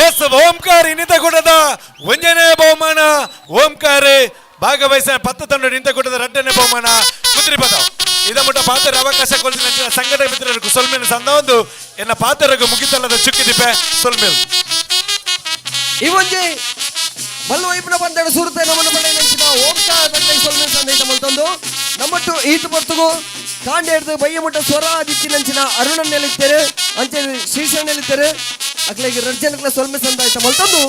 ಎಸ್, ಓಂಕಾರ ಇನ್ನಿತ ಕೂಟದ ಒಂಜನೇ ಬಹುಮಾನ. ಓಂಕಾರ ಭಾಗವಹಿಸ ಪತ್ತು ತಂಡ ನಿಂತ ಕೂಟದ ರಡ್ಡನೇ ಬಹುಮಾನ ಕುದ್ರಿ ಪದ. ಇದ ಮುಟ್ಟ ಪಾತ್ರ ಅವಕಾಶ ಕೊಲ್ಸಿನ ಸಂಘಟನೆ ಮಿತ್ರರಿಗೂ ಸೊಲ್ಮೇಲು ಸಂದ ಒಂದು ಎನ್ನ ಪಾತ್ರರಿಗೂ ಮುಗಿತಲ್ಲದ ಚುಕ್ಕಿದಿಪ್ಪೆ ಸೊಲ್ಮೇಲು. ಈ ಒಂಜಿ ಬಲ್ಲು ವೈಪುನ ಪಂದಡ ಸುರುತೆ ನಮ್ಮನ್ನು ಪಡೆಯ ಓಂಕಾರ ಪಟ್ಟೈ ಸೊಲ್ಮೇಲು ಸಂದೇಶ ಮಲ್ತೊಂದು. ನಮ್ಮಟ್ಟು ಈತು ಪೊರ್ತುಗು ಕಾಂಡೆ ಹಿಡ್ದು ಬಯ್ಯ ಮುಟ್ಟ ಸ್ವರ ದಿಕ್ಕಿನಂಚಿನ ಅರುಣನ್ ನೆಲಿತ್ತೇರೆ, ಅಂಚೆ ಶ್ರೀಶನ್ ನೆಲಿತ್ತೇರೆ. ಅಕ್ಲೆಗೆ ರಡ್ ಜನಕ್ಲ ಸೊಲ್ಮೆ ಸಂದಾಯ್ತ ಮಲ್ತೊಂದು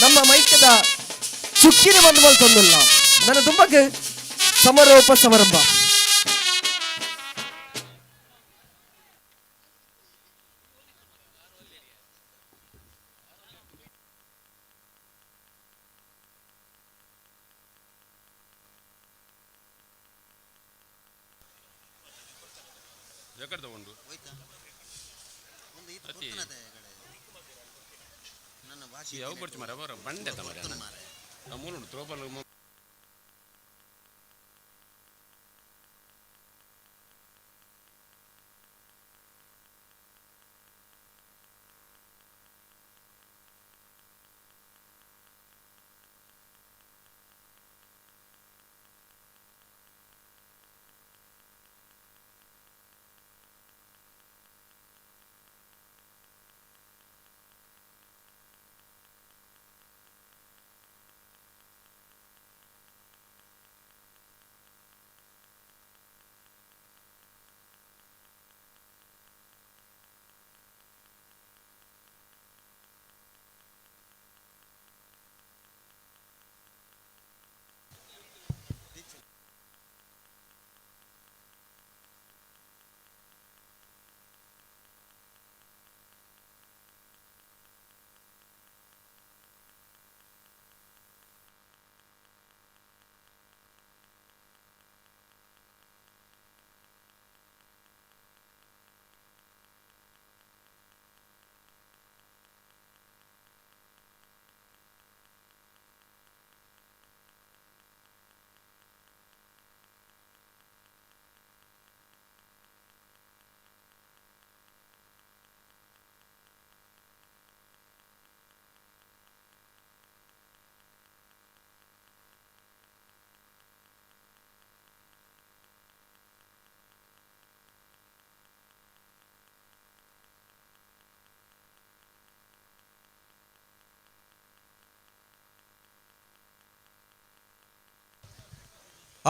ನಮ್ಮ ಮೈಕದ ಚುಕ್ಕಿನ ಬಂದು ಮಲ್ತೊಂದುಲ್ಲ. ನನ್ನ ತುಂಬಕ್ಕೆ ಸಮಾರೋಪ ಸಮಾರಂಭ. ಎಕಡೆ ತಗೊಂಡು ಯಾವ ಬರ್ಚು ಮಾರ ಅವರ ಬಂಡೆ ಮಾರ ಮೂಲ ಉಂಟು ತ್ರೋಬಾಲ್.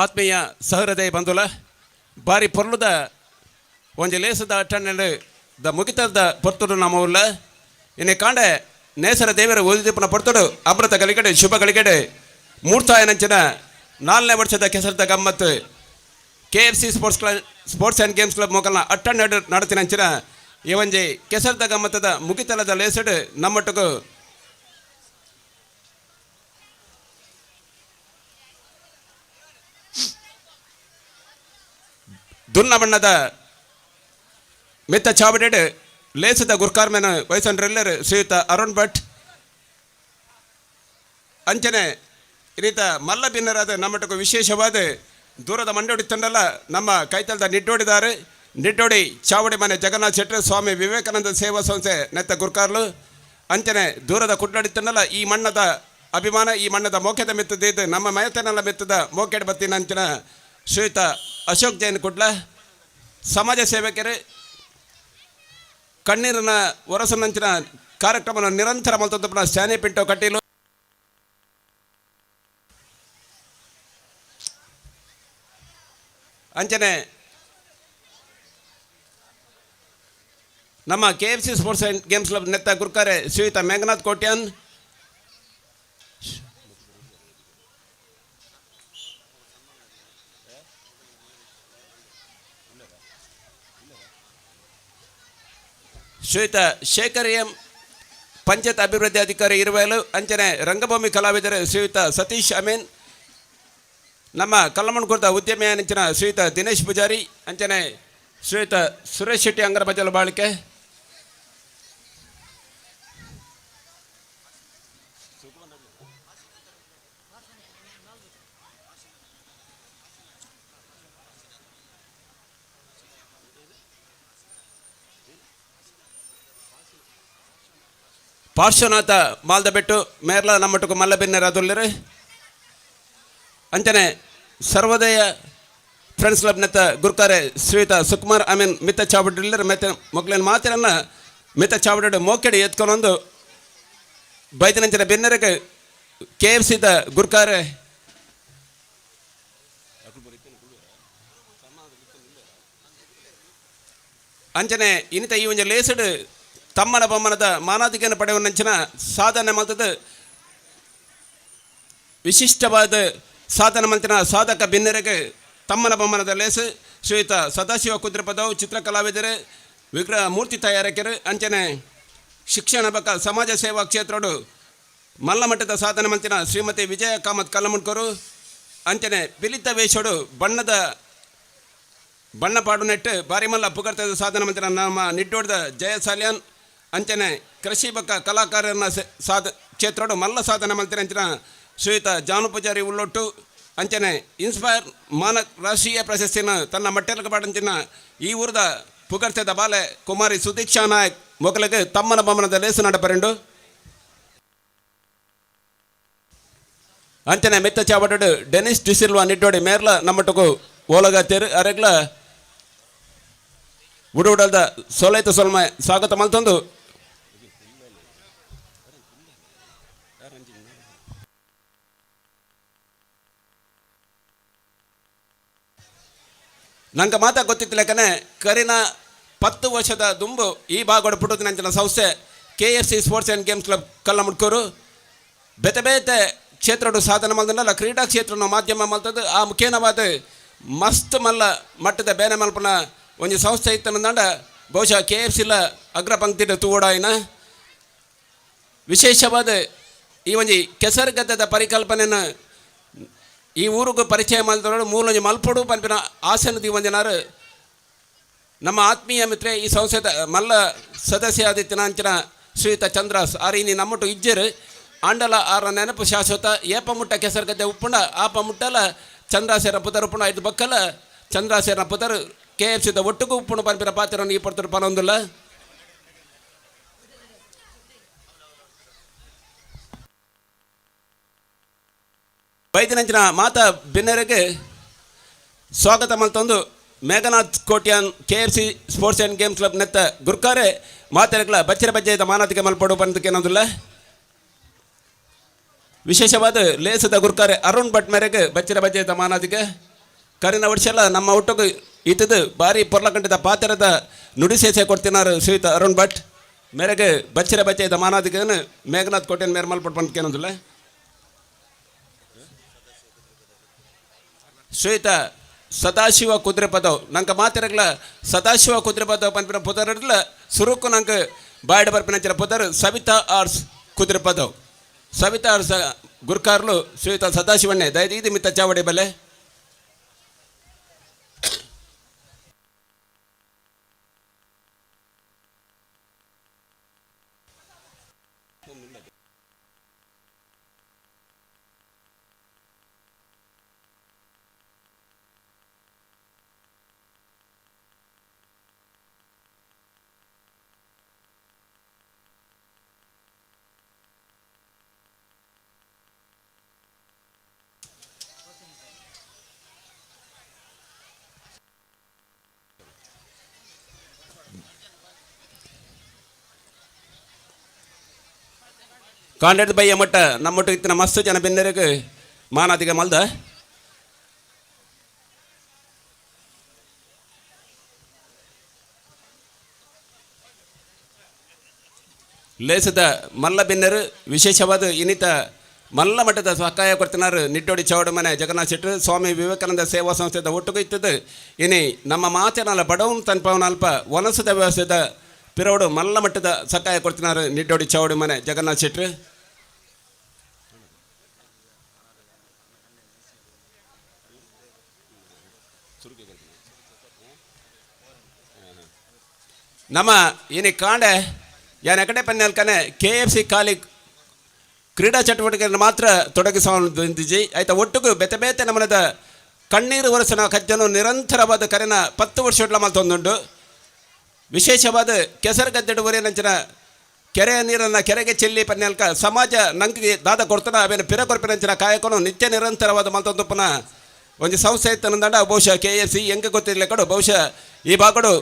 ಆತ್ಮೀಯ ಸಹೃದಯ ಬಂಧುಲ ಬಾರಿ ಪೊರ್ಲುದ ಒಂಜಿ ಲೇಸದ ಅಟ್ಟಣ್ಣೆಡ್ ದ ಮುಗಿತದ ಪೊರ್ತುಡು ನಮ್ಮ ಉಲ್ಲ. ಇನ್ನೆ ಕಾಂಡೆ ನೇಸರ ದೇವರ ಓದಿದೀಪನ ಪೊರ್ತುಡು ಅಮೃತ ಗಳಿಗಡೆ ಶುಭ ಗಳಿಗಡೆ ಮೂರ್ತಾಯನಂಚಿನ 4ನೇ ವರ್ಷದ ಕೆಸರದ ಗಮ್ಮತ್ತು K F C sports club sports and games club ಮೊಕಲ್ನ ಅಟ್ಟಣ್ಣೆಡ್ ನಡತಿನಂಚಿನ ಈ ಒಂಜಿ ಕೆಸರದ ಗಮ್ಮತ್ತದ ಮುಗಿತಲದ ಲೇಸಡ್ ನಮ್ಮೊಟ್ಟುಗು ದುನ್ನ ಬಣ್ಣದ ಮಿತ್ತ ಚಾವಡೆಡ್ ಲೇಸದ ಗುರ್ಕಾರ್ಮೆನ ವಯಸ್ಸಂಡ್ರೆಲ್ಲರು ಶ್ರೀಯುತ ಅರುಣ್ ಭಟ್. ಅಂಚನೆ ರೀತ ಮಲ್ಲ ಬಿನ್ನರಾದ ನಮ್ಮಟకు ವಿಶೇಷವಾದ ದೂರದ ಮಂಡೋಡಿ ತಂಡಲ್ಲ ನಮ್ಮ ಕೈತಲದ ನಿಡ್ಡೋಡಿದಾರೆ ನಿಡ್ಡೋಡಿ ಚಾವಡಿ ಮನೆ ಜಗನ್ನಾಥ್ ಶೆಟ್ಟರ್ ಸ್ವಾಮಿ ವಿವೇಕಾನಂದ ಸೇವಾ ಸಂಸ್ಥೆ ನೆತ್ತ ಗುರ್ಕಾರ್ಲು. ಅಂಚನೆ ದೂರದ ಕುಡ್ಲಡಿ ತಂಡಲ್ಲ ಈ ಮಣ್ಣದ ಅಭಿಮಾನ ಈ ಮಣ್ಣದ ಮೋಕೆದ ಮೆತ್ತದ ನಮ್ಮ ಮಯತನೆಲ್ಲ ಮೆತ್ತದ ಮೋಕೆಡ್ ಬತ್ತಿನ ಅಂಚಿನ ಶ್ರೀಯುತ ಅಶೋಕ್ ಜೈನ್ ಕುಡ್ಲ. ಸಮಾಜ ಸೇವಕರು ಕಣ್ಣೀರಿನ ಒರಸನಂಚಿನ ಕಾರ್ಯಕ್ರಮವನ್ನು ನಿರಂತರ ಮಲ್ತೊಂದು ಸ್ಯಾನಿ ಪಿಂಟೋ ಕಟೀಲು. ಅಂಚನೆ ನಮ್ಮ K F C sports and games club ನೆತ್ತ ಗುರ್ಕಾರೆ ಶ್ರೀಯುತ ಮೇಘನಾಥ್ ಕೋಟ್ಯಾನ್. ಶ್ರೀಯುತ ಶೇಖರ್ ಎಂ ಪಂಚಾಯತ್ ಅಭಿವೃದ್ಧಿ ಅಧಿಕಾರಿ ಇರುವಲು. ಅಂಚನೆ ರಂಗಭೂಮಿ ಕಲಾವಿದರು ಶ್ರೀಯುತ ಸತೀಶ್ ಅಮೀನ್. ನಮ್ಮ ಕಲ್ಲಮಣ್ಕುರ್ತ ಉದ್ಯಮಿ ಅಂಚಿನ ಶ್ರೀಯುತ ದಿನೇಶ್ ಪೂಜಾರಿ. ಅಂಚನೆ ಶ್ರೀಯುತ ಸುರೇಶ್ ಶೆಟ್ಟಿ ಅಂಗರ ಬಜಲ ಬಾಳಿಕೆ. ಪಾರ್ಶ್ವನಾಥ ಮಾಲ್ದಬೆಟ್ಟು ಮೇರ್ಲ ನಮ್ಮಟುಕು ಮಲ್ಲಬಿನ್ನರ ಅದುಲ್ಲರು. ಅಂಚನೆ ಸರ್ವೋದಯ ಫ್ರೆಂಡ್ಸ್ ಕ್ಲಬ್ನೆತ್ತ ಗುರ್ಕಾರೆ ಶ್ರೀಯುತ ಸುಕುಮಾರ್ ಅಮೀನ್ ಮಿತ್ತ ಚಾವಡಿಲ್ಲರ ಮೆತ್ತ ಮೊಗ್ಲಿನ ಮಾತಿರನ್ನ ಮಿತ್ತ ಚಾವಡಿ ಮೋಕೆಡಿ ಎತ್ಕೊಂಡೊಂದು ಬೈದಿನಂಚಿನ ಬೆನ್ನರಕ್ಕೆ ಕೆ ಎಫ್ ಸಿದ ಗುರ್ಕಾರೆ ಅಂಚನೆ ಇನ್ನಿತ ಈ ಒಂಜಿ ಲೇಸಡ್ ತಮ್ಮನ ಬೊಮ್ಮನದ ಮಾನಾಧಿಕೆಯನ್ನು ಪಡೆಯುವ ಸಾಧನೆ ಮಲ್ತದ ವಿಶಿಷ್ಟವಾದ ಸಾಧನೆ ಮಂತಿನ ಸಾಧಕ ಬಿನ್ನರಿಗೆ ತಮ್ಮನ ಬೊಮ್ಮನದ ಲೇಸು ಶ್ರೀಯುತ ಸದಾಶಿವ ಕುದ್ರಪದವು ಚಿತ್ರಕಲಾವಿದರು ವಿಗ್ರಹ ಮೂರ್ತಿ ತಯಾರಕರು ಅಂಚನೆ ಶಿಕ್ಷಣ ಬಕ ಸಮಾಜ ಸೇವಾ ಕ್ಷೇತ್ರಡು ಮಲ್ಲಮಟ್ಟದ ಸಾಧನೆ ಮಂತಿನ ಶ್ರೀಮತಿ ವಿಜಯ ಕಾಮತ್ ಕಲ್ಲಮುಣ್ಕರು. ಅಂಚನೆ ಪಿಲಿತ ವೇಷಡು ಬಣ್ಣದ ಬಣ್ಣ ಪಾಡು ನೆಟ್ಟು ಬಾರಿಮಲ್ಲ ಪುಗರ್ತದ ಸಾಧನೆ ಮಂತಿನ ನಮ್ಮ ನಿಡ್ಡೋಡ್ದ ಜಯ ಸಾಲ್ಯಾನ್. ಅಂಚನೆ ಕೃಷಿ ಬಕ್ಕ ಕಲಾಕಾರನ ಸಾಧ ಕ್ಷೇತ್ರಡು ಮಲ್ಲ ಸಾಧನೆ ಮಲ್ತಿನ ಅಂಚಿನ ಶ್ರೀಯುತ ಜಾನು ಪೂಜಾರಿ ಉಳ್ಳೊಟ್ಟು. ಅಂಚನೆ ಇನ್ಸ್ಪೈರ್ ಮಾನ ರಾಷ್ಟ್ರೀಯ ಪ್ರಶಸ್ತಿನ ತನ್ನ ಮಟ್ಟೆಲಕ ಪಾಡಂಚಿನ ಈ ಊರದ ಪುಗರ್ತೆದ ಬಾಲೆ ಕುಮಾರಿ ಸುದೀಕ್ಷಾ ನಾಯಕ್ ಮೊಗಲಿಗೆ ತಮ್ಮನ ಬೊಮ್ಮನದ ಲೇಸು ನಡಪರೆಂಡು. ಅಂಚನೆ ಮೆತ್ತ ಚಾವಟಡು ಡೆನಿಸ್ ಡಿಸಿಲ್ವಾ ನಿಟ್ಟೋಡಿ ಮೇರ್ಲ ನಮ್ಮಟಕು ಓಲಗ ತೆರು ಅರೆಗ್ಲ ಉಡುಡಲ್ದ ಸೊಲೈತ ಸೊಲ್ಮ ಸ್ವಾಗತ ಮಲ್ತೊಂದು. ನಂಗೆ ಮಾತಾ ಗೊತ್ತಿತ್ತು ಕರಿನ 10 ವರ್ಷದ ದುಂಬು ಈ ಭಾಗದ ಪುಟ್ಟುತ್ತಿನಂಚಿನ ಸಂಸ್ಥೆ K F C sports and games club Kallamutkur ಬೇತೆ ಬೇತೆ ಕ್ಷೇತ್ರಡು ಸಾಧನೆ ಮಲ್ದನಲ್ಲ ಕ್ರೀಡಾ ಕ್ಷೇತ್ರನ ಮಾಧ್ಯಮ ಮಲ್ತದ್ದು ಆ ಮುಖೇನವಾದ ಮಸ್ತ್ ಮಲ್ಲ ಮಟ್ಟದ ಬೇನೆ ಮಲ್ಪನ ಒಂಜಿ ಸಂಸ್ಥೆ ಇತ್ತನಂದಾಂಡ ಬಹುಶಃ ಕೆ ಎಫ್ ಸಿಲ ಅಗ್ರ ಪಂಕ್ತಿ ತೂವಡಾಯಿನ ವಿಶೇಷವಾದ ಈ ಒಂಜಿ ಕೆಸರುಗದ್ದದ ಪರಿಕಲ್ಪನೆಯನ್ನು ಈ ಊರುಗು ಪರಿಚಯ ಮಲ್ತೋಡು ಮೂಲೊಂಜಿ ಮಲ್ಪೊಡು ಪನ್ಪಿನ ಆಸೆನ ದೀವಂಜನಾರು ನಮ್ಮ ಆತ್ಮೀಯ ಮಿತ್ರೆ ಈ ಸಂಸ್ಥೆದ ಮಲ್ಲ ಸದಸ್ಯ ಆದಿತ್ಯನ ಅಂಚಿನ ಶ್ರೀಯುತ ಚಂದ್ರಾಸ್ ಆರ್ ಇನಿ ನಮ್ಮಟು ಇಜ್ಜೆರು ಆಂಡಲ ಆರ ನೆನಪು ಶಾಶ್ವತ ಏಪ ಮುಟ್ಟ ಕೆಸರುಗದ್ದೆ ಉಪ್ಪುಂಡ ಆಪ ಮುಟ್ಟಲ ಚಂದ್ರಾಸೇರ ಪುದರ್ ಉಪ್ಪುಂಡ ಐದು ಬಕ್ಕಲ ಚಂದ್ರಾಸೇರ ಪುದರ್ ಕೆ ಎಫ್ ಸಿದ ಒಟ್ಟುಗು ಉಪ್ಪುಂಡು ಪನ್ಪಿನ ಪಾತ್ರವನ್ನು ಈ ಪಡ್ತರು ಪನೊಂದುಲ್ಲ. ಬೈದಿನಂಚಿನ ಮಾತಾ ಬಿನ್ನರಿಗೆ ಸ್ವಾಗತ ಮಲ್ತೊಂದು Meghanath Kotian K F C sports and games club ನೆತ್ತ ಗುರ್ಕಾರೆ ಮಾತೆರಗ್ಲ ಬಚ್ಚರ ಬಜ್ಜೆದ ಮಾನಾತಿಗೆ ಮಲ್ಪಡು ಬಂದಕ್ಕೇನೊಂದಿಲ್ಲ. ವಿಶೇಷವಾದ ಲೇಸದ ಗುರ್ಕಾರೆ ಅರುಣ್ ಭಟ್ ಮೇರೆಗೆ ಬಚ್ಚರ ಬಜ್ಜೆದ ಮಾನಾದಿಗೆ. ಕರಿನ ವರ್ಷಲ ನಮ್ಮ ಒಟ್ಟುಗು ಇತ್ತದು ಬಾರಿ ಪೊರ್ಲಕಂಠದ ಪಾತ್ರದ ನುಡಿಸೇಸೆ ಕೊಡ್ತಿನಾರು ಶ್ರೀಯುತ ಅರುಣ್ ಭಟ್ ಮೇರೆಗೆ ಬಚ್ಚಿರ ಬಚ್ಚೆದ ಮಾನಾದಿಗನು ಮೇಘನಾಥ್ ಕೋಟೆನ್ ಮೇರೆ ಮಲ್ಪಟ್ಟು ಬಂದ್ಕೇನಂದಿಲ್ಲ. ಶ್ರೀಯುತ ಸದಾಶಿವ ಕುದುರೆ ಪದವ್ ನಂಗೆ ಮಾತಿರಗ್ಲ ಸದಾಶಿವ ಕುದುರೆ ಪದವ್ ಪನ್ಪಿನ ಪುದರ್ಲ ಸುರುಕು ನಂಗೆ ಬಾಯ್ಡ್ ಬರ್ಪಿನಂಚಿನ ಪುದರ್ ಸವಿತಾ ಆರ್ಸ್ ಕುದುರೆ ಪದವ್ ಸವಿತಾ ಆರ್ಸ್ ಗುರ್ಕಾರ್ಲು ಶ್ರೀಯುತ ಸದಾಶಿವಣ್ಣೆ ದಯದೀದಿ ಮಿತ್ತ ಚಾವಡಿ ಬಲೆ. ಕಾಂಡೆಡ್ ಬಯ್ಯ ಮಟ್ಟ ನಮ್ಮೊಟ್ಟು ಇತ್ತಿನ ಮಸ್ತ್ ಜನ ಬೆನ್ನೆರೆಗೆ ಮಾನಾದಿಗೆ ಮಲ್ದ. ಲೇಸದ ಮಲ್ಲ ಬೆನ್ನೆರು ವಿಶೇಷವಾದ ಇನ್ನಿತ ಮಲ್ಲ ಮಟ್ಟದ ಸಹಾಯ ಕೊಡ್ತಿನಾರು ನಿಟ್ಟೋಡಿ ಚೌಡ ಮನೆ ಜಗನ್ನಾಥ ಶೆಟ್ಟರು ಸ್ವಾಮಿ ವಿವೇಕಾನಂದ ಸೇವಾ ಸಂಸ್ಥೆದ ಒಟ್ಟುಗೂ ಇತ್ತದು. ಇನಿ ನಮ್ಮ ಮಾತಿನಲ್ಲ ಬಡವನ್ ತನ್ಪವನ ಅಲ್ಪ ವನಸದ ವ್ಯವಸ್ಥೆದ ಪಿರೋಡು ಮಲ್ಲ ಮಟ್ಟದ ಸಹಾಯ ಕೊಡ್ತಿನಾರು ನಿಟ್ಟೋಡಿ ಚೌಡಿ ಮನೆ ಜಗನ್ನಾಥ ಶೆಟ್ಟರು. ನಮ್ಮ ಇನಿ ಕಾಂಡೆ ಯಾನ್ ಎಕಡೆ ಪನ್ನೆಲ್ಕನೆ K F C ಖಾಲಿ ಕ್ರೀಡಾ ಚಟುವಟಿಕೆಯನ್ನು ಮಾತ್ರ ತೊಡಗಿಸುವಂತಿಜಿ ಆಯ್ತಾ ಒಟ್ಟುಗು ಬೆತೆ ಬೇತೆ ನಮ್ಮನದ ಕಣ್ಣೀರು ಒರೆಸನ ಕಜ್ಜನು ನಿರಂತರವಾದ ಕರೆನ 10 ವರ್ಷ ಮಲ್ತೊಂದುಂಡು. ವಿಶೇಷವಾದ ಕೆಸರು ನಂಚಿನ ಕೆರೆಯ ನೀರನ್ನು ಕೆರೆಗೆ ಚೆಲ್ಲಿ ಪನ್ನೆಲ್ಕ ಸಮಾಜ ನಂಗೆ ದಾದ ಕೊಡ್ತಾನ ಅವೇನು ಪಿರ ಕೊರ್ಪಿನಂಚಿನ ಕಾಯಕನು ನಿತ್ಯ ನಿರಂತರವಾದ ಮಲ್ತೊಂದುಪ್ಪನ ಒಂದು ಸಂಸ್ಥೆ ಇತ್ತನಂದಂಡ ಬಹುಶಃ K F C ಹೆಂಗೆ ಗೊತ್ತಿರಲಿಲ್ಲ ಕಡು ಬಹುಶಃ ಈ ಭಾಗಡು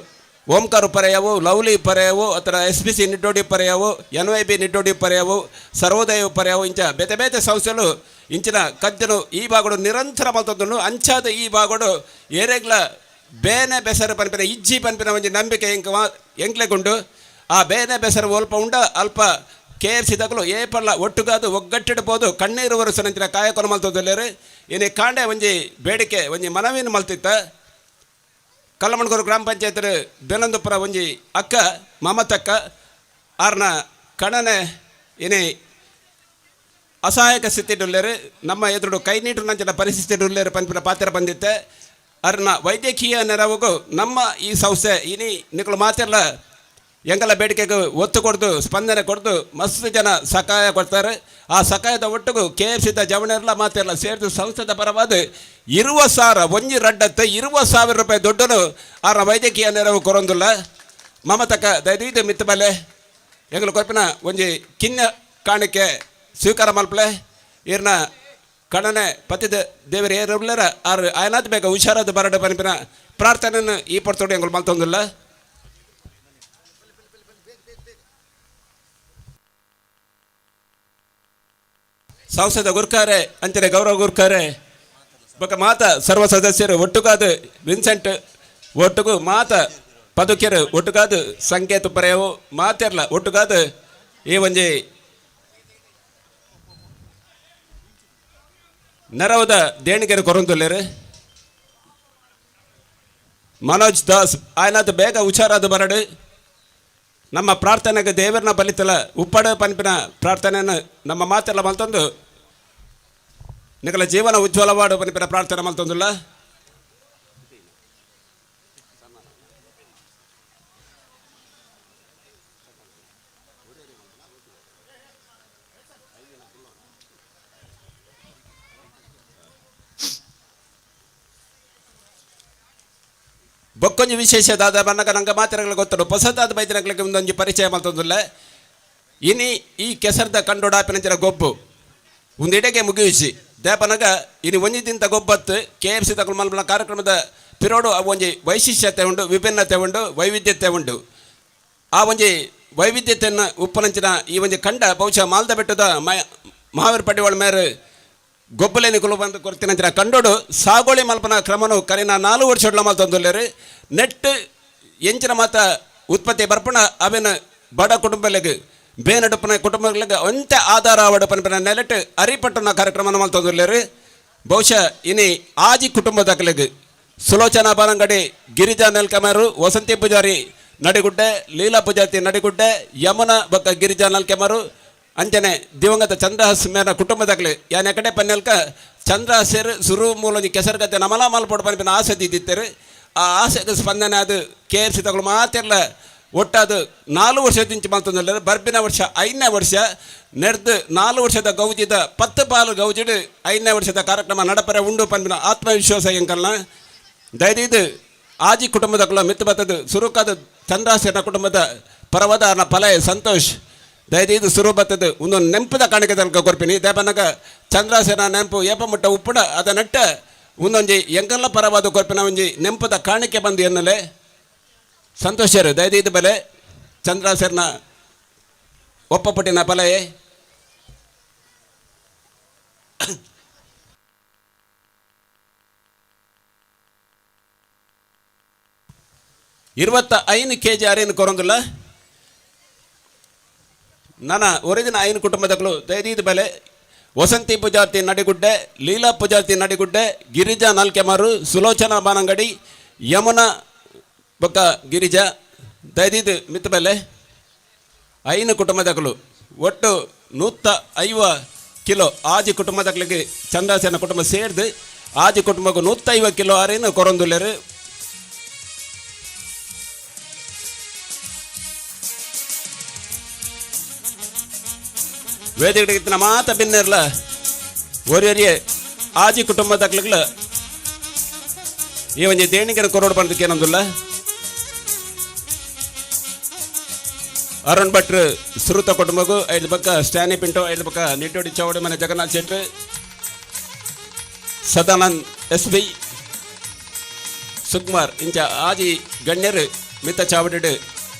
ಓಂಕಾರ ಪರ್ಯಾವು, ಲವ್ಲಿ ಪರ್ಯಾವು, ಅಥವಾ S P C Niddodi ಪರ್ಯಾವು, N Y B Niddodi ಪರ್ಯಾವು, ಸರ್ವೋದಯ ಪರ್ಯಾವು ಇಂಚ ಬೇತೆ ಬೇತೆ ಸಂಸ್ಥೆಗಳು ಇಂಚಿನ ಕಜ್ಜನು ಈ ಭಾಗಡು ನಿರಂತರ ಮಲ್ತೊಂದುಂಡು. ಅಂಚಾದ ಈ ಭಾಗಡು ಏರೆಗ್ಲ ಬೇನೆ ಬೆಸರು ಪನ್ಪಿನ ಇಜ್ಜಿ ಪನ್ಪಿನ ಒಂಜಿ ನಂಬಿಕೆ ಎಂಕ್ ಎಂಕ್ಲೆಗುಂಡು. ಆ ಬೇನೆ ಬೆಸರು ಒಲ್ಪ ಉಂಡ ಅಲ್ಪ K F C ತಗಲು ಏಪಲ್ಲ ಒಟ್ಟುಗಾದು ಒಗ್ಗಟ್ಟಿಡ್ಬೋದು ಕಣ್ಣೀರು ಒರೆಸನಂಚಿನ ಕಾಯಕೊನ ಮಲ್ತೊಂದುಲ್ಲೆರ್. ಇನಿ ಕಾಂಡೆ ಒಂಜಿ ಬೇಡಿಕೆ ಒಂಜಿ ಮನವಿನ ಮಲ್ತಿತ್ತ ಕಲ್ಲಮಣ್ಗೂರು ಗ್ರಾಮ ಪಂಚಾಯತ್ ಬೆನಂದುಪುರ ಒಂಜಿ ಅಕ್ಕ ಮಮತಕ್ಕ ಆರ್ನ ಕಣನೆ ಇನಿ ಅಸಹಾಯಕ ಸ್ಥಿತಿಡುಲ್ಲೇರು ನಮ್ಮ ಎದುರು ಕೈ ನೀಟು ಪರಿಸ್ಥಿತಿ ಉಲ್ಲೇರು ಪನ್ಪಿನ ಪಾತ್ರ ಬಂದಿತ್ತೆ. ಅರ್ನ ವೈದ್ಯಕೀಯ ನೆರವಿಗೂ ನಮ್ಮ ಈ ಸಂಸ್ಥೆ ಇನಿ ನಿಕಲು ಮಾತೆಲ್ಲ ಎಂಗಲ ಬೇಡಿಕೆಗೆ ಒತ್ತು ಕೊಡ್ದು ಸ್ಪಂದನೆ ಕೊಡ್ದು ಮಸ್ತ್ ಜನ ಸಹಾಯ ಕೊಡ್ತಾರೆ. ಆ ಸಹಾಯದ ಒಟ್ಟಿಗೂ ಕೆ ಎಫ್ ಸಿದ ಜವಣೆಲ್ಲ ಮಾತೆಲ್ಲ ಸೇರಿದು ಸಂಸ್ಥೆದ ಪರವಾದ 20,000 ಒಂಜಿ ರಡ್ಡತ್ತೆ 20,000 ರೂಪಾಯಿ ದುಡ್ಡನ್ನು ಆರ ವೈದ್ಯಕೀಯ ನೆರವು ಕೊರೊಂದುಲ್ಲ. ಮಮತಕ್ಕ ದಯದೀದು ಮಿತ್ತಬಲೆ ಎಂಗಲು ಕೊರ್ಪಿನ ಒಂಜಿ ಕಿನ್ನ ಕಾಣಿಕೆ ಸ್ವೀಕಾರ ಮಲ್ಪಲೆ. ಇರ್ನ ಕಣನೆ ಪತಿದ ದೇವರ ಏರುಲ್ಲರ ಆರು ಆಯನಾದ ಬೇಗ ಹುಷಾರಾದ ಬರಡ ಪನಿಪಿನ ಪ್ರಾರ್ಥನೆಯನ್ನು ಈ ಪಡ್ತೋಡಿ ಎಂಗಳು ಮಲ್ತೊಂದಿಲ್ಲ. ಸಂಸದ ಗುರ್ಕಾರೆ ಅಂಚನೆ ಗೌರವ ಗುರ್ಕಾರೆ ಬೊಕ ಮಾತ ಸರ್ವ ಸದಸ್ಯರು ಒಟ್ಟುಗಾದ ವಿನ್ಸೆಂಟ್ ಒಟ್ಟುಗು ಮಾತ ಪದುಕೆರು ಒಟ್ಟುಗಾದ ಸಂಕೇತ ಪರೆಯವು ಮಾತೆರ್ಲ ಒಟ್ಟುಗಾದ ಈ ಒಂಜಿ ನೆರವದ ದೇಣಿಗೆರೆ ಕೊರಂದುಲ್ಲೇರು. ಮನೋಜ್ ದಾಸ್ ಆಯ್ನಾದ ಬೇಗ ಹುಷಾರಾದ ಬರಡು ನಮ್ಮ ಪ್ರಾರ್ಥನೆಗೆ ದೇವರನ್ನ ಬಲಿತಲ ಉಪ್ಪಡ ಪನ್ಪಿನ ಪ್ರಾರ್ಥನೆಯನ್ನು ನಮ್ಮ ಮಾತೆಲ್ಲ ಮಲ್ತೊಂದು ನಿಕಲ ಜೀವನ ಉಜ್ವಲವಾಡು ಪನ್ಪಿನ ಪ್ರಾರ್ಥನೆ ಮಲ್ತೊಂದುಲ್ಲ. ಬೊಕ್ಕೊಂಜಿ ವಿಶೇಷ ದಾದ ಬನ್ನಗ ನಂಗೆ ಮಾತಿರಗಳ ಗೊತ್ತಡು ಹೊಸದಾದ ಬೈದಿನಗಳಿಗೆ ಒಂದೊಂಜಿ ಪರಿಚಯ ಮಲ್ತೊಂದುಲ್ಲ. ಇನಿ ಈ ಕೆಸರ್ದ ಕಂಡೋಡಾಪಿನಂಚಿನ ಗೊಬ್ಬು ಒಂದಿಡೆಗೆ ಮುಗಿಯಿಸಿ ದೇಪನಗ ಇನಿ ಒಂಜಿ ದಿಂತ ಗೊಬ್ಬತ್ತು K F C ತಗೊಳ್ ಮಲ್ಪನ ಕಾರ್ಯಕ್ರಮದ ಪಿರೋಡು ಅವು ಒಂಜಿ ವೈಶಿಷ್ಟ್ಯತೆ ಉಂಡು, ವಿಭಿನ್ನತೆ ಉಂಡು, ವೈವಿಧ್ಯತೆ ಉಂಡು. ಆ ಒಂಜಿ ವೈವಿಧ್ಯತೆಯನ್ನು ಉಪ್ಪನಂಚಿನ ಈ ಒಂಜಿ ಕಂಡ ಬಹುಶಃ ಮಾಲ್ದ ಬೆಟ್ಟದ ಮಹಾವೀರ ಪಡಿವಾಳ ಮೇರೆ ಗೊಬ್ಬಲೆ ನಿಕುಲು ಬಂದು ಕೊರ್ತಿನಂಚಿನ ಕಂಡೋಡು ಸಾಗೋಳಿ ಮಲ್ಪನ ಕ್ರಮನು ಕರಿನ 4 ವರ್ಷಡ್ಲ ಮಲ್ತೊಂದುಲ್ಲೆರ್. ನೆಟ್ ಎಂಚಿನ ಮಾತ ಉತ್ಪತ್ತಿ ಬರ್ಪಣ ಅವೆನ ಬಡ ಕುಟುಂಬಲೆಗ್ ಬೇನಡುಪನ ಕುಟುಂಬಗಳಿಗೆ ಒಂತೆ ಆಧಾರ ಆವಡು ಪನ್ಪಿನ ನೆಲೆಟ್ ಅರಿಪಟ್ಟುನ ಕಾರ್ಯಕ್ರಮನ ಮಲ್ತೊಂದುಲ್ಲೆರ್. ಬಹುಶಃ ಇನಿ ಆಜಿ ಕುಟುಂಬದಕಲೆಗ್ ಸುಲೋಚನಾ ಬಾರಂಗಡಿ, ಗಿರಿಜಾ ನೆಲ್ಕೆಮಾರು, ವಸಂತಿ ಪೂಜಾರಿ ನಡಿಗುಡ್ಡೆ, ಲೀಲಾ ಪೂಜಾತಿ ನಡಿಗುಡ್ಡೆ, ಯಮುನಾ ಬೊಕ್ಕ ಗಿರಿಜಾ ನೆಲ್ಕೆಮಾರು, ಅಂಚನೆ ದಿವಂಗತ ಚಂದ್ರಹಾಸ್ ಮೇನ ಕುಟುಂಬದಾಗಲಿ ಯಾನ್ ಎಕಡೆ ಪನ್ನೆಲ್ಕ ಚಂದ್ರಹಾಸೇರ್ ಸುರು ಮೂಲೊಂಜಿ ಕೆಸರುಗದ್ದೆ ನಮಲಾ ಮಲ್ಪೊಡು ಪನ್ಪಿನ ಆಸೆ ದೀದಿತ್ತೆರ್. ಆ ಆಸೆಗೆ ಸ್ಪಂದನೆ ಅದು ಕೆ ಎಫ್ ಸಿ ತಗಳು ಮಾತೆರ್ಲ ಒಟ್ಟಾದ 4 ವರ್ಷದಿಂಚ ಮಲ್ತೊಂದುಲ್ಲೆರ್. ಬರ್ಪಿನ ವರ್ಷ 5ನೇ ವರ್ಷ ನೆಡ್ದು 4 ವರ್ಷದ ಗೌಜಿದ 10 ಪಾಲು ಗೌಜಿಡ್ 5ನೇ ವರ್ಷದ ಕಾರ್ಯಕ್ರಮ ನಡಪರೆ ಉಂಡು ಪನ್ಪಿನ ಆತ್ಮವಿಶ್ವಾಸ ಎಂಕಲ್ನ. ದಯದೀದು ಆಜಿ ಕುಟುಂಬದಕುಲ ಮಿತ್ತು ಬತ್ತದು ಸುರುಕಾದ ಚಂದ್ರಾಸೇನ ಕುಟುಂಬದ ಪರವಾದ ಅರ್ನ ಫಲಯ ಸಂತೋಷ್ ದಯದೀದು ಸುರು ಬತ್ತದು ಒಂದೊಂದು ನೆಂಪುದ ಕಾಣಿಕೆ ತನಕ ಕೊರ್ಪಿನಿ. ದೇಪನಗ ಚಂದ್ರಾಸೇನ ನೆಂಪು ಏಪ ಮುಟ್ಟ ಉಪ್ಪುಡ ಅದ ನೆಟ್ಟ ಒಂದೊಂಜಿ ಎಂಕಲ್ಲ ಪರವಾದ ಕೊರ್ಪಿನ ಒಂಜಿ ನೆಂಪುದ ಕಾಣಿಕೆ ಬಂದು ಎನ್ನಲೆ ಸಂತೋಷರು. ದಯದೀದು ಬಲೆ ಚಂದ್ರಾಸೇನ ಒಪ್ಪಪಟ್ಟಿನ ಫಲಯೇ. 25 ಕೆಜಿ ಅರೇನು ಕೊರೊಂದುಲ್ಲ ನನ್ನ ಒರಿದಿನ 5 ಕುಟುಂಬದಕುಲು ದಯದೀದು ಬಲೆ ವಸಂತಿ ಪೂಜಾರ್ತಿ ನಡಿಗುಡ್ಡೆ, ಲೀಲಾ ಪೂಜಾರ್ತಿ ನಡಿಗುಡ್ಡೆ, ಗಿರಿಜಾ ನಾಲ್ಕೆಮಾರು, ಸುಲೋಚನಾ ಬಾನಂಗಡಿ, ಯಮುನಾ ಬೊಕ್ಕ ಗಿರಿಜಾ ದಯದೀದು ಮಿತ್ತ ಬಲೆ 5 ಕುಟುಂಬದಕುಲು ಒಟ್ಟು 150 ಕಿಲೋ ಆಜಿ ಕುಟುಂಬದಕಲಿಗೆ ಚಂದ್ರಾಸೇನ ಕುಟುಂಬ ಸೇರ್ದು ಆಜಿ ಕುಟುಂಬಕ್ಕೂ 150 ಕಿಲೋ ಅರೇನು ಕೊರೊಂದುಲ್ಲೆರ್. ವೇದಿಕೆಗೆ ಮಾತ ಬಿನ್ನೆರ್ಲ ಒರಿಯರಿಯೇ ಆಜಿ ಕುಟುಂಬದಕ್ಲಗ್ಲ ಈ ಒಂಜಿ ದೇಣಿಗೆನ ಕೊರೋಡು ಪಂಡದಕ್ಕೆ ಏನಂದುಲ್ಲ. ಅರುಣ್ ಭಟ್ರು ಸುರುತ ಕುಟುಂಬಗೂ, 5 ಪಕ್ಕ ಸ್ಟ್ಯಾನಿ ಪಿಂಟೋ, 5 ಪಕ್ಕ ನಿಟ್ಟೋಡಿ ಚೌಡಿ ಮನೆ ಜಗನ್ನಾಥ್ ಶೆಟ್ರು, ಸದಾನಂದ್ ಎಸ್ ಬಿ ಸುಕುಮಾರ್ ಇಂಚ ಆಜಿ ಗಣ್ಯರು ಮಿತ್ತ ಚಾವಡಿಡು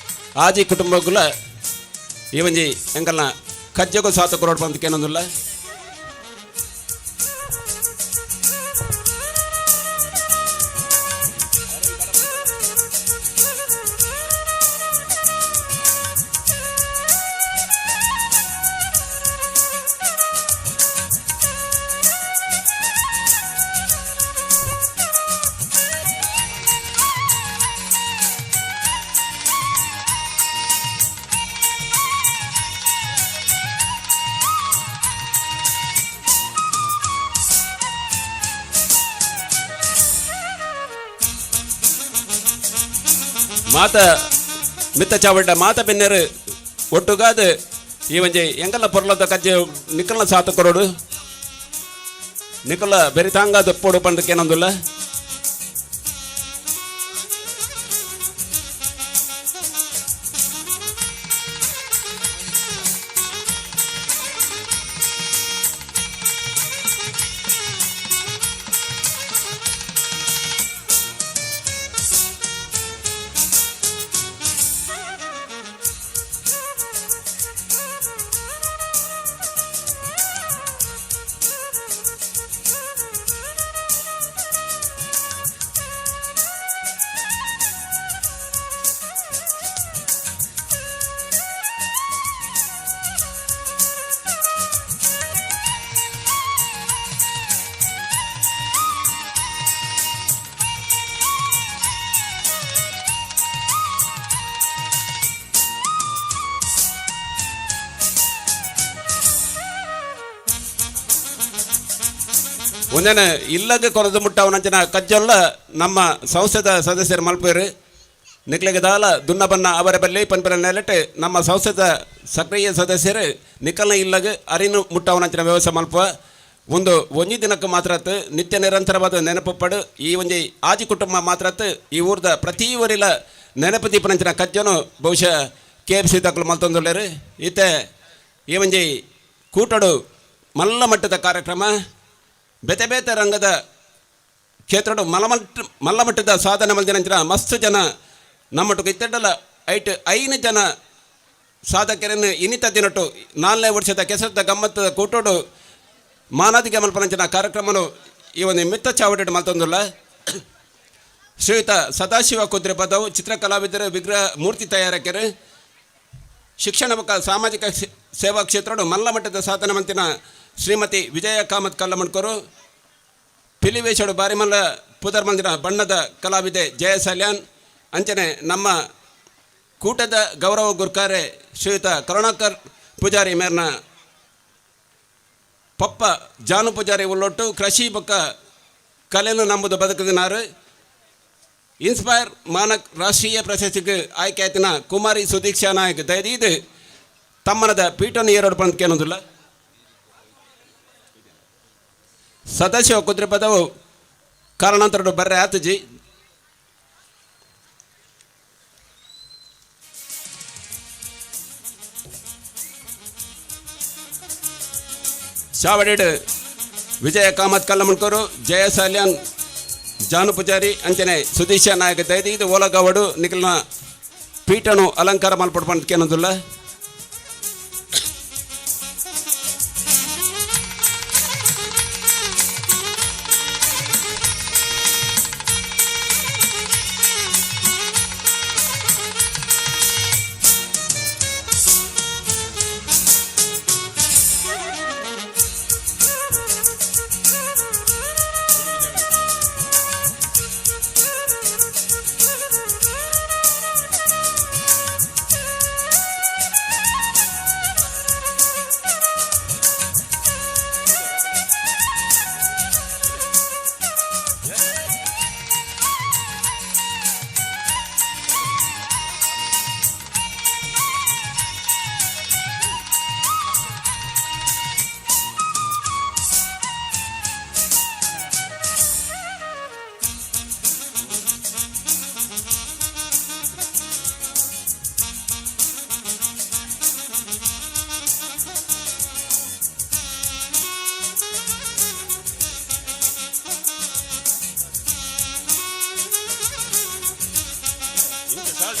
ಆಜಿ ಕುಟುಂಬಗುಲ ಈ ಒಂಜಿ ಎಂಕಲ್ನ ಕಜ್ಜಗೂ ಸಾತ ಕೊರೋಡು ಪಂದಕ್ಕೆ ಏನಂದುಲ್ಲ. ಮಾತ ಮಿತ್ತ ಚಾವಡ್ಡ ಮಾತ ಬೆನ್ನೆರು ಒಟ್ಟುಗಾದ ಈ ಒಂಜಿ ಎಂಕಲ್ಲ ಪೊರ್ಲದ ಕಜ್ಜೆ ನಿಕ್ಕಲ್ನ ಸಾತ ಕೊರೋಡು ನಿಕ್ಕಲ್ಲ ಬೆರಿತಾಂಗ ದಪ್ಪೋಡು ಪಂಡಕ್ಕೆ ಏನಂದುಲ್ಲ. ಒಂದೇನೆ ಇಲ್ಲಗೆ ಕೊರದು ಮುಟ್ಟವನಂಚಿನ ಕಜ್ಜೊಲ್ಲ ನಮ್ಮ ಸಂಸ್ಥೆದ ಸದಸ್ಯರು ಮಲ್ಪೇರು ನಿಕ್ಲೆಗೆ ದಾಲ ದುನ್ನ ಬನ್ನ ಅವರ ಬಲ್ಲಿ ಪನ್ಪರ ನೆಲೆಟ್ ನಮ್ಮ ಸಂಸ್ಥೆದ ಸಕ್ರಿಯ ಸದಸ್ಯರು ನಿಕ್ಕಲ್ನ ಇಲ್ಲಗೆ ಅರಿನು ಮುಟ್ಟವನಂಚಿನ ವ್ಯವಸ್ಥೆ ಮಲ್ಪ ಒಂದು ಒಂಜಿ ದಿನಕ್ಕೆ ಮಾತ್ರ ನಿತ್ಯ ನಿರಂತರವಾದ ನೆನಪು ಪಡು ಈ ಒಂಜಿ ಆಜಿ ಕುಟುಂಬ ಮಾತ್ರ ಈ ಊರ್ದ ಪ್ರತಿ ಊರಿಲ ನೆನಪು ದೀಪನಂಚಿನ ಕಜ್ಜನು ಬಹುಶಃ ಕೆ ಎಫ್ ಸಿ ತಕ್ಕಲು ಮಲ್ತೊಂದುಲ್ಲೇರು. ಈತೆ ಈ ಒಂಜಿ ಕೂಟಡು ಮಲ್ಲ ಮಟ್ಟದ ಕಾರ್ಯಕ್ರಮ ಬೇತೆ ಬೇತೆ ರಂಗದ ಕ್ಷೇತ್ರಡು ಮಲ್ಲ ಮಟ್ಟದ ಸಾಧನೆ ಮಲ್ದಿನಂಚಿನ ಮಸ್ತ್ ಜನ ನಮ್ಮಟ್ಟುಕು ಇತ್ತೆಡ್ಡಲ ಐಟ್ 5 ಜನ ಸಾಧಕರನ್ನು ಇನ್ನಿತ ದಿನಟ್ಟು 4ನೇ ವರ್ಷದ ಕೆಸರದ ಗಮ್ಮತ್ತದ ಕೂಟೋಡು ಮಾನಾದಿಗೆ ಮಲ್ಪನಂಚಿನ ಕಾರ್ಯಕ್ರಮನು ಈ ಒಂದು ಮಿತ್ತ ಚಾವಡಿ ಮಲ್ತೊಂದುಲ್ಲ. ಶ್ರೀಯುತ ಸದಾಶಿವ ಕುದ್ರೆ ಪದವು ಚಿತ್ರ ಕಲಾವಿದರು, ವಿಗ್ರಹ ಮೂರ್ತಿ ತಯಾರಕರು, ಶಿಕ್ಷಣ ಬೊಕ್ಕ ಸಾಮಾಜಿಕ ಸೇವಾ ಕ್ಷೇತ್ರಡು ಮಲ್ಲ ಮಟ್ಟದ ಸಾಧನೆ ಮಂತಿನ ಶ್ರೀಮತಿ ವಿಜಯ ಕಾಮತ್ ಕಲ್ಲಮಣ್ಕರು, ಪಿಲಿವೇಶಡು ಬಾರಿಮಲ್ಲ ಪುದರ್ ಮಂದಿನ ಬಣ್ಣದ ಕಲಾವಿದೆ ಜಯ ಸಲ್ಯಾನ್, ಅಂಚನೆ ನಮ್ಮ ಕೂಟದ ಗೌರವ ಗುರ್ಕಾರೆ ಶ್ರೀಯುತ ಕರುಣಾಕರ್ ಪೂಜಾರಿ ಮೇರ್ನ ಪಪ್ಪ ಜಾನು ಪೂಜಾರಿ ಉಳ್ಳೊಟ್ಟು ಕೃಷಿ ಬೊಕ್ಕ ಕಲೆಯನ್ನು ನಂಬುದು ಬದುಕದಿನಾರು ಇನ್ಸ್ಪೈರ್ ಮಾನಕ್ ರಾಷ್ಟ್ರೀಯ ಪ್ರಶಸ್ತಿಗೆ ಆಯ್ಕೆ ಆಯ್ತಿನ ಕುಮಾರಿ ಸುದೀಕ್ಷಾ ನಾಯಕ್ ದಯದೀದು ತಮ್ಮನದ ಪೀಠನ ಏರೋಡು ಪಂದ್ಕೇನೋದಿಲ್ಲ. ಸದಾಶಿವ ಕುದ್ರೆ ಪದವು ಕಾರಣಾಂತರ ಬರ್ರೆ ಆತಜಿ. ಚಾವಡಿಡ್ ವಿಜಯ ಕಾಮತ್ ಕಲ್ಲಮಣ್ಕರು, ಜಯ ಸಾಲ್ಯಾನ್, ಜಾನು ಪೂಜಾರಿ, ಅಂಚನೆ ಸುದೀಶಾ ನಾಯಕ ದಯದೀದು ಓಲಗವಡು ನಿಖಲ್ನ ಪೀಠನು ಅಲಂಕಾರ ಮಲ್ಪಡ್ ಪಂದ್ಕೇನೋದಿಲ್ಲ.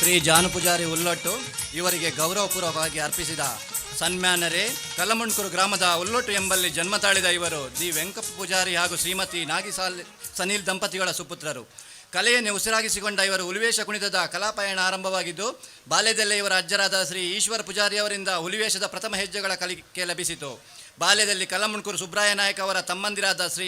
ಶ್ರೀ ಜಾನು ಪೂಜಾರಿ ಉಲ್ಲೊಟ್ಟು ಇವರಿಗೆ ಗೌರವಪೂರ್ವಕವಾಗಿ ಅರ್ಪಿಸಿದ ಸನ್ಮಾನರೇ, ಕಲ್ಲಮುಂಡ್ಕೂರು ಗ್ರಾಮದ ಉಲ್ಲೊಟ್ಟು ಎಂಬಲ್ಲಿ ಜನ್ಮ ತಾಳಿದ ಇವರು the Venkappa Poojary ಹಾಗೂ ಶ್ರೀಮತಿ ನಾಗಿಸಾಲ್ ಸನೀಲ್ ದಂಪತಿಗಳ ಸುಪುತ್ರರು. ಕಲೆಯನ್ನು ಉಸಿರಾಗಿಸಿಕೊಂಡ ಇವರು ಹುಲಿವೇಷ ಕುಣಿತದ ಕಲಾಪಯಣ ಆರಂಭವಾಗಿದ್ದು, ಬಾಲ್ಯದಲ್ಲೇ ಇವರ ಅಜ್ಜರಾದ ಶ್ರೀ ಈಶ್ವರ ಪೂಜಾರಿಯವರಿಂದ ಹುಲಿವೇಷದ ಪ್ರಥಮ ಹೆಜ್ಜೆಗಳ ಕಲಿಕೆ ಲಭಿಸಿತು. ಬಾಲ್ಯದಲ್ಲಿ ಕಲ್ಲಮುಣ್ಕೂರು ಸುಬ್ರಾಯ ನಾಯಕ್ ಅವರ ತಮ್ಮಂದಿರಾದ ಶ್ರೀ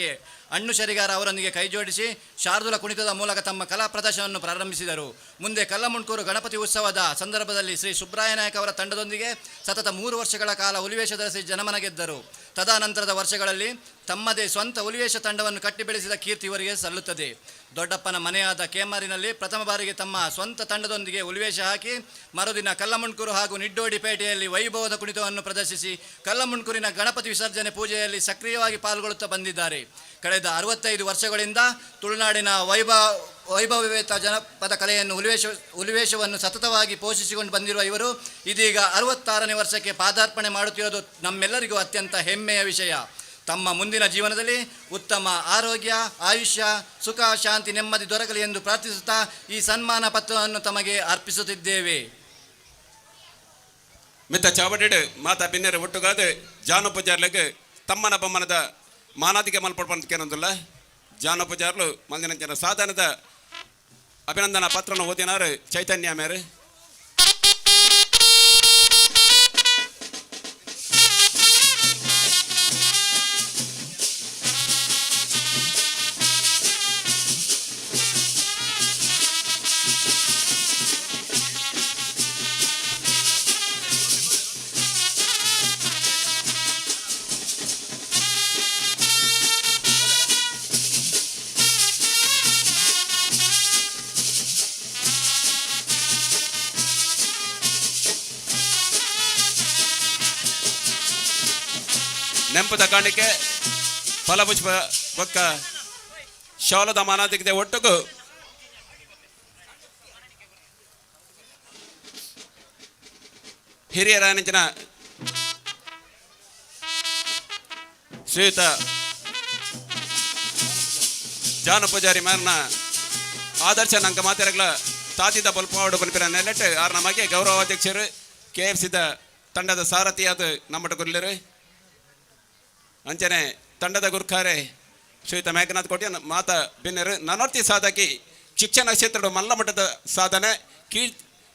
ಅಣ್ಣು ಶರಿಗಾರ ಅವರೊಂದಿಗೆ ಕೈಜೋಡಿಸಿ ಶಾರ್ದುಲ ಕುಣಿತದ ಮೂಲಕ ತಮ್ಮ ಕಲಾ ಪ್ರದರ್ಶನವನ್ನು ಪ್ರಾರಂಭಿಸಿದರು. ಮುಂದೆ ಕಲ್ಲಮುಣ್ಕೂರು ಗಣಪತಿ ಉತ್ಸವದ ಸಂದರ್ಭದಲ್ಲಿ ಶ್ರೀ ಸುಬ್ರಾಯ ನಾಯಕ್ ಅವರ ತಂಡದೊಂದಿಗೆ ಸತತ 3 ವರ್ಷಗಳ ಕಾಲ ಹುಲಿವೇಷ ಧರಿಸಿ ಜನಮನ ಗೆದ್ದರು. ತದನಂತರದ ವರ್ಷಗಳಲ್ಲಿ ತಮ್ಮದೇ ಸ್ವಂತ ಹುಲಿವೇಷ ತಂಡವನ್ನು ಕಟ್ಟಿ ಬೆಳೆಸಿದ ಕೀರ್ತಿ ಇವರಿಗೆ ಸಲ್ಲುತ್ತದೆ. ದೊಡ್ಡಪ್ಪನ ಮನೆಯಾದ ಕೇಮಾರಿನಲ್ಲಿ ಪ್ರಥಮ ಬಾರಿಗೆ ತಮ್ಮ ಸ್ವಂತ ತಂಡದೊಂದಿಗೆ ಹುಲಿವೇಷ ಹಾಕಿ ಮರುದಿನ ಕಲ್ಲಮುಣ್ಕೂರು ಹಾಗೂ ನಿಡ್ಡೋಡಿ ಪೇಟೆಯಲ್ಲಿ ವೈಭವದ ಕುಣಿತವನ್ನು ಪ್ರದರ್ಶಿಸಿ ಕಲ್ಲಮುಣ್ಕೂರಿನ ಗಣಪತಿ ವಿಸರ್ಜನೆ ಪೂಜೆಯಲ್ಲಿ ಸಕ್ರಿಯವಾಗಿ ಪಾಲ್ಗೊಳ್ಳುತ್ತಾ ಬಂದಿದ್ದಾರೆ. ಕಳೆದ 65 ವರ್ಷಗಳಿಂದ ತುಳುನಾಡಿನ ವೈಭವವೇತ ಜನಪದ ಕಲೆಯನ್ನು ಹುಲಿವೇಷವನ್ನು ಸತತವಾಗಿ ಪೋಷಿಸಿಕೊಂಡು ಬಂದಿರುವ ಇವರು ಇದೀಗ 66ನೇ ವರ್ಷಕ್ಕೆ ಪಾದಾರ್ಪಣೆ ಮಾಡುತ್ತಿರುವುದು ನಮ್ಮೆಲ್ಲರಿಗೂ ಅತ್ಯಂತ ಹೆಮ್ಮೆಯ ವಿಷಯ. ತಮ್ಮ ಮುಂದಿನ ಜೀವನದಲ್ಲಿ ಉತ್ತಮ ಆರೋಗ್ಯ, ಆಯುಷ್ಯ, ಸುಖ, ಶಾಂತಿ, ನೆಮ್ಮದಿ ದೊರಕಲಿ ಎಂದು ಪ್ರಾರ್ಥಿಸುತ್ತಾ ಈ ಸನ್ಮಾನ ಪತ್ರವನ್ನು ತಮಗೆ ಅರ್ಪಿಸುತ್ತಿದ್ದೇವೆ. ಮಿತ್ತ ಚಾವಡಿಡ್ ಮಾತಾ ಬಿನ್ನೆರೆ ಒಟ್ಟುಗಾದ ಜಾನು ಪೂಜಾರ್ಲೆಗ್ ತಮ್ಮನ ಬೊಮ್ಮನದ ಮಾನಾದಿಗೆ ಮಲ್ಪಡ್ಪಂತ ಜಾನು ಪೂಜಾರ್ಲು ಮಂದಿನಂಚಿನ ಸಾಧನದ ಅಭಿನಂದನಾ ಪತ್ರನ ಓದಿನಾರು ಚೈತನ್ಯ ಮೇರೆ. ನೆಂಪದ ಕಾಣಿಕೆ ಫಲಪುಷ್ಪ ಬೊಕ್ಕ ಶಾಲದ ಮಾನಾದಿಗೆ ಒಟ್ಟುಗು ಹಿರಿಯರ ನೆಂಚಿನ ಶ್ರೀಯುತ ಜಾನು ಪೂಜಾರಿ ಮಾರನ ಆದರ್ಶ ನಂಕ ಮಾತೆರಗ್ಲ ತಾತಿದ ಬಲ್ಪಾವಡು ಪನ್ಪಿನ ನೆಲೆಟ್ ಆರ್ ನಮಗೆ ಗೌರವಾಧ್ಯಕ್ಷರು ಕೆ ಎಫ್ ಸಿದ ತಂಡದ ಸಾರಥಿಯಾದ ನಮ್ಮಟ ಗುರ್ಲೆರು. ಅಂಚನೆ ತಂಡದ ಗುರ್ಖಾರೆ ಶ್ರೀಯುತ ಮೇಘನಾಥ್ ಕೋಟ್ಯಾನ್ ಮಾತ ಬಿನ್ನೆರು. ನನೋರ್ತಿ ಸಾಧಕಿ ಶಿಕ್ಷಣ ಕ್ಷೇತ್ರದ ಮಲ್ಲ ಮಟ್ಟದ ಸಾಧನೆ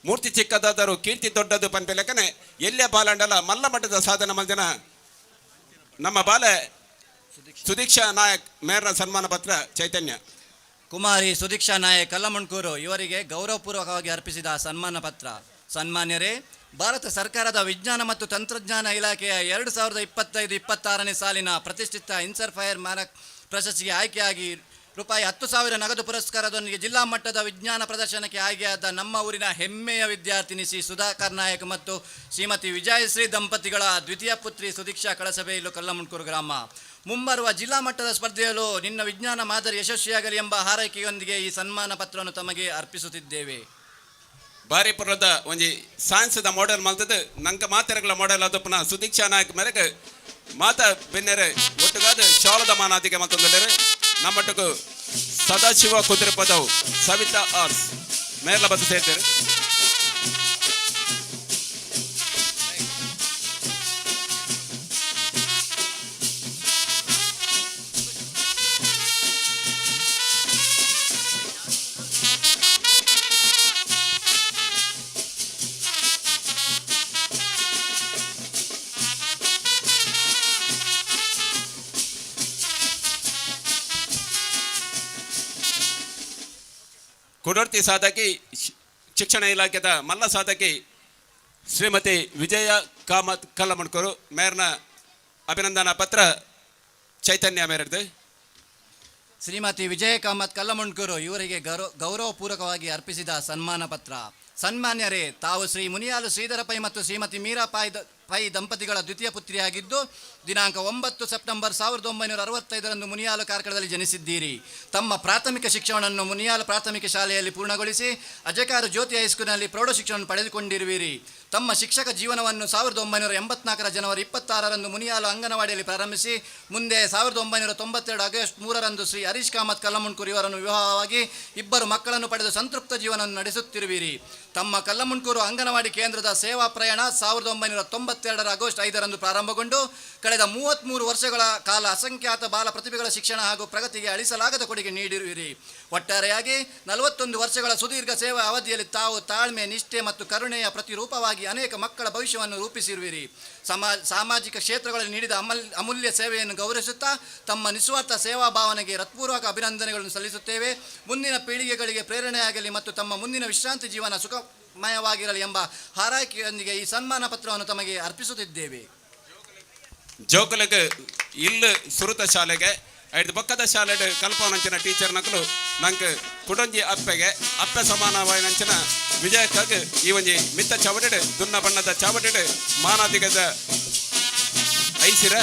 ಮೂರ್ತಿ ಚಿಕ್ಕದಾದರೂ ಕೀರ್ತಿ ದೊಡ್ಡದು ಪನ್ಪಿಲೆಕ್ಕನೆ ಎಲ್ಲೇ ಬಾಲಂಡಲ ಮಲ್ಲ ಮಟ್ಟದ ಸಾಧನೆ ಮಲ್ದಿನ ನಮ್ಮ ಬಾಲೆ ಸುದೀಕ್ಷಾ ನಾಯಕ್ ಮೇರ್ನ ಸನ್ಮಾನ ಪತ್ರ ಚೈತನ್ಯ. ಕುಮಾರಿ ಸುದೀಕ್ಷಾ ನಾಯಕ್ ಕಲ್ಲಮಣ್ಕೂರು ಇವರಿಗೆ ಗೌರವಪೂರ್ವಕವಾಗಿ ಅರ್ಪಿಸಿದ ಸನ್ಮಾನ ಪತ್ರ. ಸನ್ಮಾನ್ಯರೇ, ಭಾರತ ಸರ್ಕಾರದ ವಿಜ್ಞಾನ ಮತ್ತು ತಂತ್ರಜ್ಞಾನ ಇಲಾಖೆಯ 2025-26ನೇ ಸಾಲಿನ ಪ್ರತಿಷ್ಠಿತ ಇನ್ಸ್ಪೈರ್ ಮಾನಕ್ ಪ್ರಶಸ್ತಿಗೆ ಆಯ್ಕೆಯಾಗಿ ರೂಪಾಯಿ 10,000 ನಗದು ಪುರಸ್ಕಾರದೊಂದಿಗೆ ಜಿಲ್ಲಾ ಮಟ್ಟದ ವಿಜ್ಞಾನ ಪ್ರದರ್ಶನಕ್ಕೆ ಆಯ್ಕೆಯಾದ ನಮ್ಮ ಊರಿನ ಹೆಮ್ಮೆಯ ವಿದ್ಯಾರ್ಥಿನಿ ಶ್ರೀ ಸುಧಾಕರ್ ನಾಯಕ್ ಮತ್ತು ಶ್ರೀಮತಿ ವಿಜಯಶ್ರೀ ದಂಪತಿಗಳ ದ್ವಿತೀಯ ಪುತ್ರಿ ಸುದೀಕ್ಷಾ, ಕಳಸಬೇಲು, ಕಲ್ಲಮುಣ್ಕೂರು ಗ್ರಾಮ. ಮುಂಬರುವ ಜಿಲ್ಲಾ ಮಟ್ಟದ ಸ್ಪರ್ಧೆಯಲ್ಲೂ ನಿನ್ನ ವಿಜ್ಞಾನ ಮಾದರಿ ಯಶಸ್ವಿಯಾಗಲಿ ಎಂಬ ಹಾರೈಕೆಯೊಂದಿಗೆ ಈ ಸನ್ಮಾನ ಪತ್ರವನ್ನು ತಮಗೆ ಅರ್ಪಿಸುತ್ತಿದ್ದೇವೆ. ಬಾರಿ ಪುರದ ಒಂಜಿ ಸೈನ್ಸ್ದ ಮಾಡೆಲ್ ಮಲ್ತದ ನಂಕ ಮಾತೆರಗಳ ಮಾಡೆಲ್ ಅದು ಪುನಃ ಸುದೀಕ್ಷಾ ನಾಯಕ್ ಮೇರೆಗೆ ಮಾತ ಬೆನ್ನೆರೆ ಒಟ್ಟುಗಾದ ಶಾಲದ ಮಾನಾದಿಗೆ ಮತ್ತೊಂದೆಲ್ಲರೆ ನಮ್ಮಟ್ಟకు ಸದಾಶಿವ ಕುದುರೆಪದವು ಸವಿತಾ ಆರ್ಸ್ ಮೇರ್ಲ ಬಸ್ ಸೇರ್ತಾರೆ. ಕುಡರ್ತಿ ಸಾಧಕಿ ಶಿಕ್ಷಣ ಇಲಾಖೆದ ಮಲ್ಲ ಸಾಧಕಿ ಶ್ರೀಮತಿ ವಿಜಯ ಕಾಮತ್ ಕಲ್ಲಮಣ್ಕರು ಮೇರ್ನ ಅಭಿನಂದನಾ ಪತ್ರ ಚೈತನ್ಯ ಮೇರದ್ದು. ಶ್ರೀಮತಿ ವಿಜಯ ಕಾಮತ್ ಕಲ್ಲಮುಣ್ಕೂರು ಇವರಿಗೆ ಗೌರವಪೂರ್ವಕವಾಗಿ ಅರ್ಪಿಸಿದ ಸನ್ಮಾನ ಪತ್ರ. ಸನ್ಮಾನ್ಯರೇ, ತಾವು ಶ್ರೀ ಮುನಿಯಾಲು ಶ್ರೀಧರ ಪೈ ಮತ್ತು ಶ್ರೀಮತಿ ಮೀರಾ ಪೈ ದಂಪತಿಗಳ ದ್ವಿತೀಯ ಪುತ್ರಿಯಾಗಿದ್ದು ದಿನಾಂಕ 9 ಸೆಪ್ಟೆಂಬರ್ 1965ರಂದು ಮುನಿಯಾಲು ಕಾರ್ಕಳದಲ್ಲಿ ಜನಿಸಿದ್ದೀರಿ. ತಮ್ಮ ಪ್ರಾಥಮಿಕ ಶಿಕ್ಷಣವನ್ನು ಮುನಿಯಾಲು ಪ್ರಾಥಮಿಕ ಶಾಲೆಯಲ್ಲಿ ಪೂರ್ಣಗೊಳಿಸಿ ಅಜಕಾರು ಜ್ಯೋತಿ ಹೈಸ್ಕೂಲಿನಲ್ಲಿ ಪ್ರೌಢ ಶಿಕ್ಷಣವನ್ನು ಪಡೆದುಕೊಂಡಿರುವಿರಿ. ತಮ್ಮ ಶಿಕ್ಷಕ ಜೀವನವನ್ನು 1984ರ ಜನವರಿ 26ರಂದು ಮುನಿಯಾಲು ಅಂಗನವಾಡಿಯಲ್ಲಿ ಪ್ರಾರಂಭಿಸಿ ಮುಂದೆ 1992 ಆಗಸ್ಟ್ 3ರಂದು ಶ್ರೀ ಹರೀಶ್ ಕಾಮತ್ ಕಲ್ಲಮುಣ್ಕೂರು ಇವರನ್ನು ವಿವಾಹವಾಗಿ 2 ಮಕ್ಕಳನ್ನು ಪಡೆದು ಸಂತೃಪ್ತ ಜೀವನವನ್ನು ನಡೆಸುತ್ತಿರುವಿರಿ. ತಮ್ಮ ಕಲ್ಲಮುಣ್ಕೂರು ಅಂಗನವಾಡಿ ಕೇಂದ್ರದ ಸೇವಾ ಪ್ರಯಾಣ 1992ರ ಆಗಸ್ಟ್ 5ರಂದು ಪ್ರಾರಂಭಗೊಂಡು ಕಳೆದ 33 ವರ್ಷಗಳ ಕಾಲ ಅಸಂಖ್ಯಾತ ಬಾಲ ಪ್ರತಿಭೆಗಳ ಶಿಕ್ಷಣ ಹಾಗೂ ಪ್ರಗತಿಗೆ ಅಳಿಸಲಾಗದ ಕೊಡುಗೆ ನೀಡಿರುವಿರಿ. ಒಟ್ಟಾರೆಯಾಗಿ 41 ವರ್ಷಗಳ ಸುದೀರ್ಘ ಸೇವಾ ಅವಧಿಯಲ್ಲಿ ತಾವು ತಾಳ್ಮೆ, ನಿಷ್ಠೆ ಮತ್ತು ಕರುಣೆಯ ಪ್ರತಿರೂಪವಾಗಿ ಅನೇಕ ಮಕ್ಕಳ ಭವಿಷ್ಯವನ್ನು ರೂಪಿಸಿರುವಿರಿ. ಸಾಮಾಜಿಕ ಕ್ಷೇತ್ರಗಳಲ್ಲಿ ನೀಡಿದ ಅಮೂಲ್ಯ ಸೇವೆಯನ್ನು ಗೌರವಿಸುತ್ತಾ ತಮ್ಮ ನಿಸ್ವಾರ್ಥ ಸೇವಾ ಭಾವನೆಗೆ ಹೃತ್ಪೂರ್ವಕ ಅಭಿನಂದನೆಗಳನ್ನು ಸಲ್ಲಿಸುತ್ತೇವೆ. ಮುಂದಿನ ಪೀಳಿಗೆಗಳಿಗೆ ಪ್ರೇರಣೆಯಾಗಲಿ ಮತ್ತು ತಮ್ಮ ಮುಂದಿನ ವಿಶ್ರಾಂತಿ ಜೀವನ ಸುಖಮಯವಾಗಿರಲಿ ಎಂಬ ಹಾರೈಕೆಯೊಂದಿಗೆ ಈ ಸನ್ಮಾನ ಪತ್ರವನ್ನು ತಮಗೆ ಅರ್ಪಿಸುತ್ತಿದ್ದೇವೆ. ಜೋಕುಲೆಗ್ ಇಲ್ಲು ಸುರುತ ಶಾಲೆಗೆ ಐದು ಪಕ್ಕದ ಶಾಲೆಡ್ ಕಲ್ಪವನಂಚಿನ ಟೀಚರ್ ನಕಲು ನಂಗೆ ಕುಡೊಂಜಿ ಅಪ್ಪೆಗೆ ಅಪ್ಪೆ ಸಮಾನವಾಯಿನಂಚಿನ ವಿಜಯಕ್ಕಾಗಿ ಈ ಒಂಜಿ ಮಿತ್ತ ಚಾವಟಿಡ್ ದುನ್ನ ಬಣ್ಣದ ಚಾವಟಿಡ್ ಮಾನಾದಿಗದ ಐಸಿರ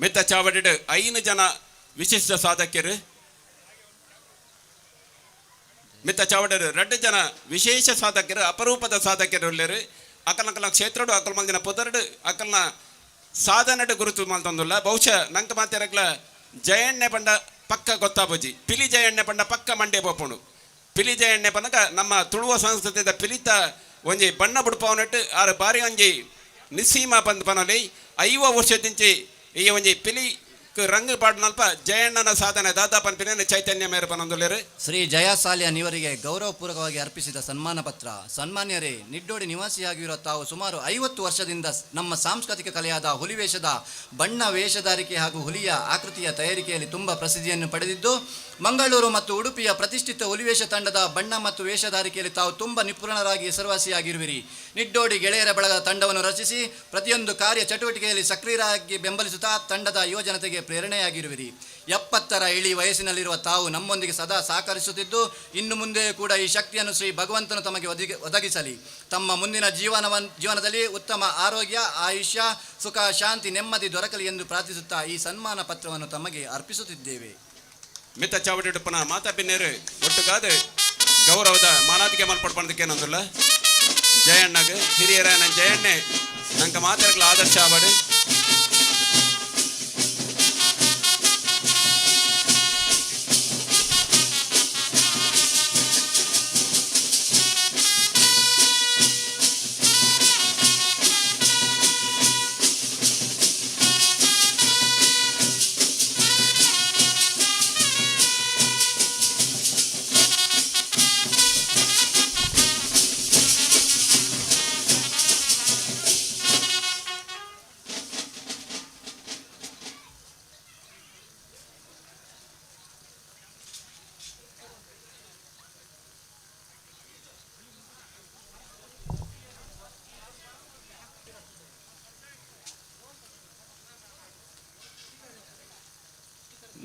ಮಿತ್ತ ಚಾವಡಿಡ್ 5 ಜನ ವಿಶಿಷ್ಟ ಸಾಧಕರು, ಮಿತ್ತ ಚಾವಡಿಡ್ 2 ಜನ ವಿಶೇಷ ಸಾಧಕರು, ಅಪರೂಪದ ಸಾಧಕರು ಉಲ್ಲೇರು. ಅಕಲ್ನಕಲ್ನ ಕ್ಷೇತ್ರಡು ಅಕಲ್ ಮಲ್ದಿನ ಪುದರ್ಡು ಅಕಲ್ನ ಸಾಧನೆಡು ಗುರುತು ಮಲ್ತೊಂದುಲ್ಲ. ಬಹುಶಃ ನಂಕ ಮಾತೆರಗ್ಲ ಜಯಣ್ಣೆ ಪಂಡ ಪಕ್ಕ ಗೊತ್ತಾಬುಜಿ, ಪಿಲಿ ಜಯಣ್ಣೆ ಪಂಡ ಪಕ್ಕ ಮಂಡ್ಯ ಪೋಪುಂಡು. ಪಿಲಿ ಜಯಣ್ಣೆ ಪನಕ ನಮ್ಮ ತುಳುವ ಸಂಸ್ಕೃತಿದ ಪಿಲಿತ ಒಂಜಿ ಬಣ್ಣ ಬುಡ್ಪವನಟ್ಟು ಆರು ಬಾರಿ ಒಂಜಿ ನಿಸ್ಸೀಮ ಪಂದ್ ಪನೊಲಿ 50 ವರ್ಷದಿಂಚಿ ಈ ಒಂಜಿ ಪಿಲಿ ರಂಗ್ ಪಾಡ್ನಲ್ಪ ಜಯಣ್ಣನ ಸಾಧನೆ ದಾದಾ ಪನ್ಪಿನ ಚೈತನ್ಯ ಮೇರೆ ಪನೊಂದುಲ್ಲೆರ್. ಶ್ರೀ ಜಯ ಸಾಲಿಯನ್ ಇವರಿಗೆ ಗೌರವಪೂರ್ವಕವಾಗಿ ಅರ್ಪಿಸಿದ ಸನ್ಮಾನ ಪತ್ರ. ಸನ್ಮಾನ್ಯರೇ, ನಿಡ್ಡೋಡಿ ನಿವಾಸಿಯಾಗಿರುವ ತಾವು ಸುಮಾರು 50 ವರ್ಷದಿಂದ ನಮ್ಮ ಸಾಂಸ್ಕೃತಿಕ ಕಲೆಯಾದ ಹುಲಿವೇಷದ ಬಣ್ಣ ವೇಷಧಾರಿಕೆ ಹಾಗೂ ಹುಲಿಯ ಆಕೃತಿಯ ತಯಾರಿಕೆಯಲ್ಲಿ ತುಂಬ ಪ್ರಸಿದ್ಧಿಯನ್ನು ಪಡೆದಿದ್ದು, ಮಂಗಳೂರು ಮತ್ತು ಉಡುಪಿಯ ಪ್ರತಿಷ್ಠಿತ ಹುಲಿವೇಷ ತಂಡದ ಬಣ್ಣ ಮತ್ತು ವೇಷಧಾರಿಕೆಯಲ್ಲಿ ತಾವು ತುಂಬ ನಿಪುಣರಾಗಿ ಹೆಸರುವಾಸಿಯಾಗಿರುವಿರಿ. ನಿಡ್ಡೋಡಿ ಗೆಳೆಯರ ಬಳಗದ ತಂಡವನ್ನು ರಚಿಸಿ ಪ್ರತಿಯೊಂದು ಕಾರ್ಯ ಚಟುವಟಿಕೆಯಲ್ಲಿ ಸಕ್ರಿಯರಾಗಿ ಬೆಂಬಲಿಸುತ್ತಾ ತಂಡದ ಯುವಜನತೆಗೆ ಪ್ರೇರಣೆಯಾಗಿರುವಿರಿ. 70ರ ಇಳಿ ವಯಸ್ಸಿನಲ್ಲಿರುವ ತಾವು ನಮ್ಮೊಂದಿಗೆ ಸದಾ ಸಹಕರಿಸುತ್ತಿದ್ದು, ಇನ್ನು ಮುಂದೆ ಕೂಡ ಈ ಶಕ್ತಿಯನ್ನು ಶ್ರೀ ಭಗವಂತನು ತಮಗೆ ಒದಗಿಸಲಿ. ತಮ್ಮ ಮುಂದಿನ ಜೀವನದಲ್ಲಿ ಉತ್ತಮ ಆರೋಗ್ಯ, ಆಯುಷ್ಯ, ಸುಖ, ಶಾಂತಿ, ನೆಮ್ಮದಿ ದೊರಕಲಿ ಎಂದು ಪ್ರಾರ್ಥಿಸುತ್ತಾ ಈ ಸನ್ಮಾನ ಪತ್ರವನ್ನು ತಮಗೆ ಅರ್ಪಿಸುತ್ತಿದ್ದೇವೆ. ಮಿತ್ತ ಚಾವಡಿಡುಪ್ಪನ ಮಾತಾ ಬಿನ್ನೇರು ಒಟ್ಟುಗಾದ ಗೌರವದ ಮಾನಾದಿಗೆ ಮಲ್ಪಡ್ಪಂದಕ್ಕೇನೊಂದಿಲ್ಲ. ಜಯಣ್ಣಗೆ ಹಿರಿಯರ ನನ್ನ ಜಯಣ್ಣೆ ನಂಗೆ ಮಾತಾಡಲು ಆದರ್ಶ ಆವಡು.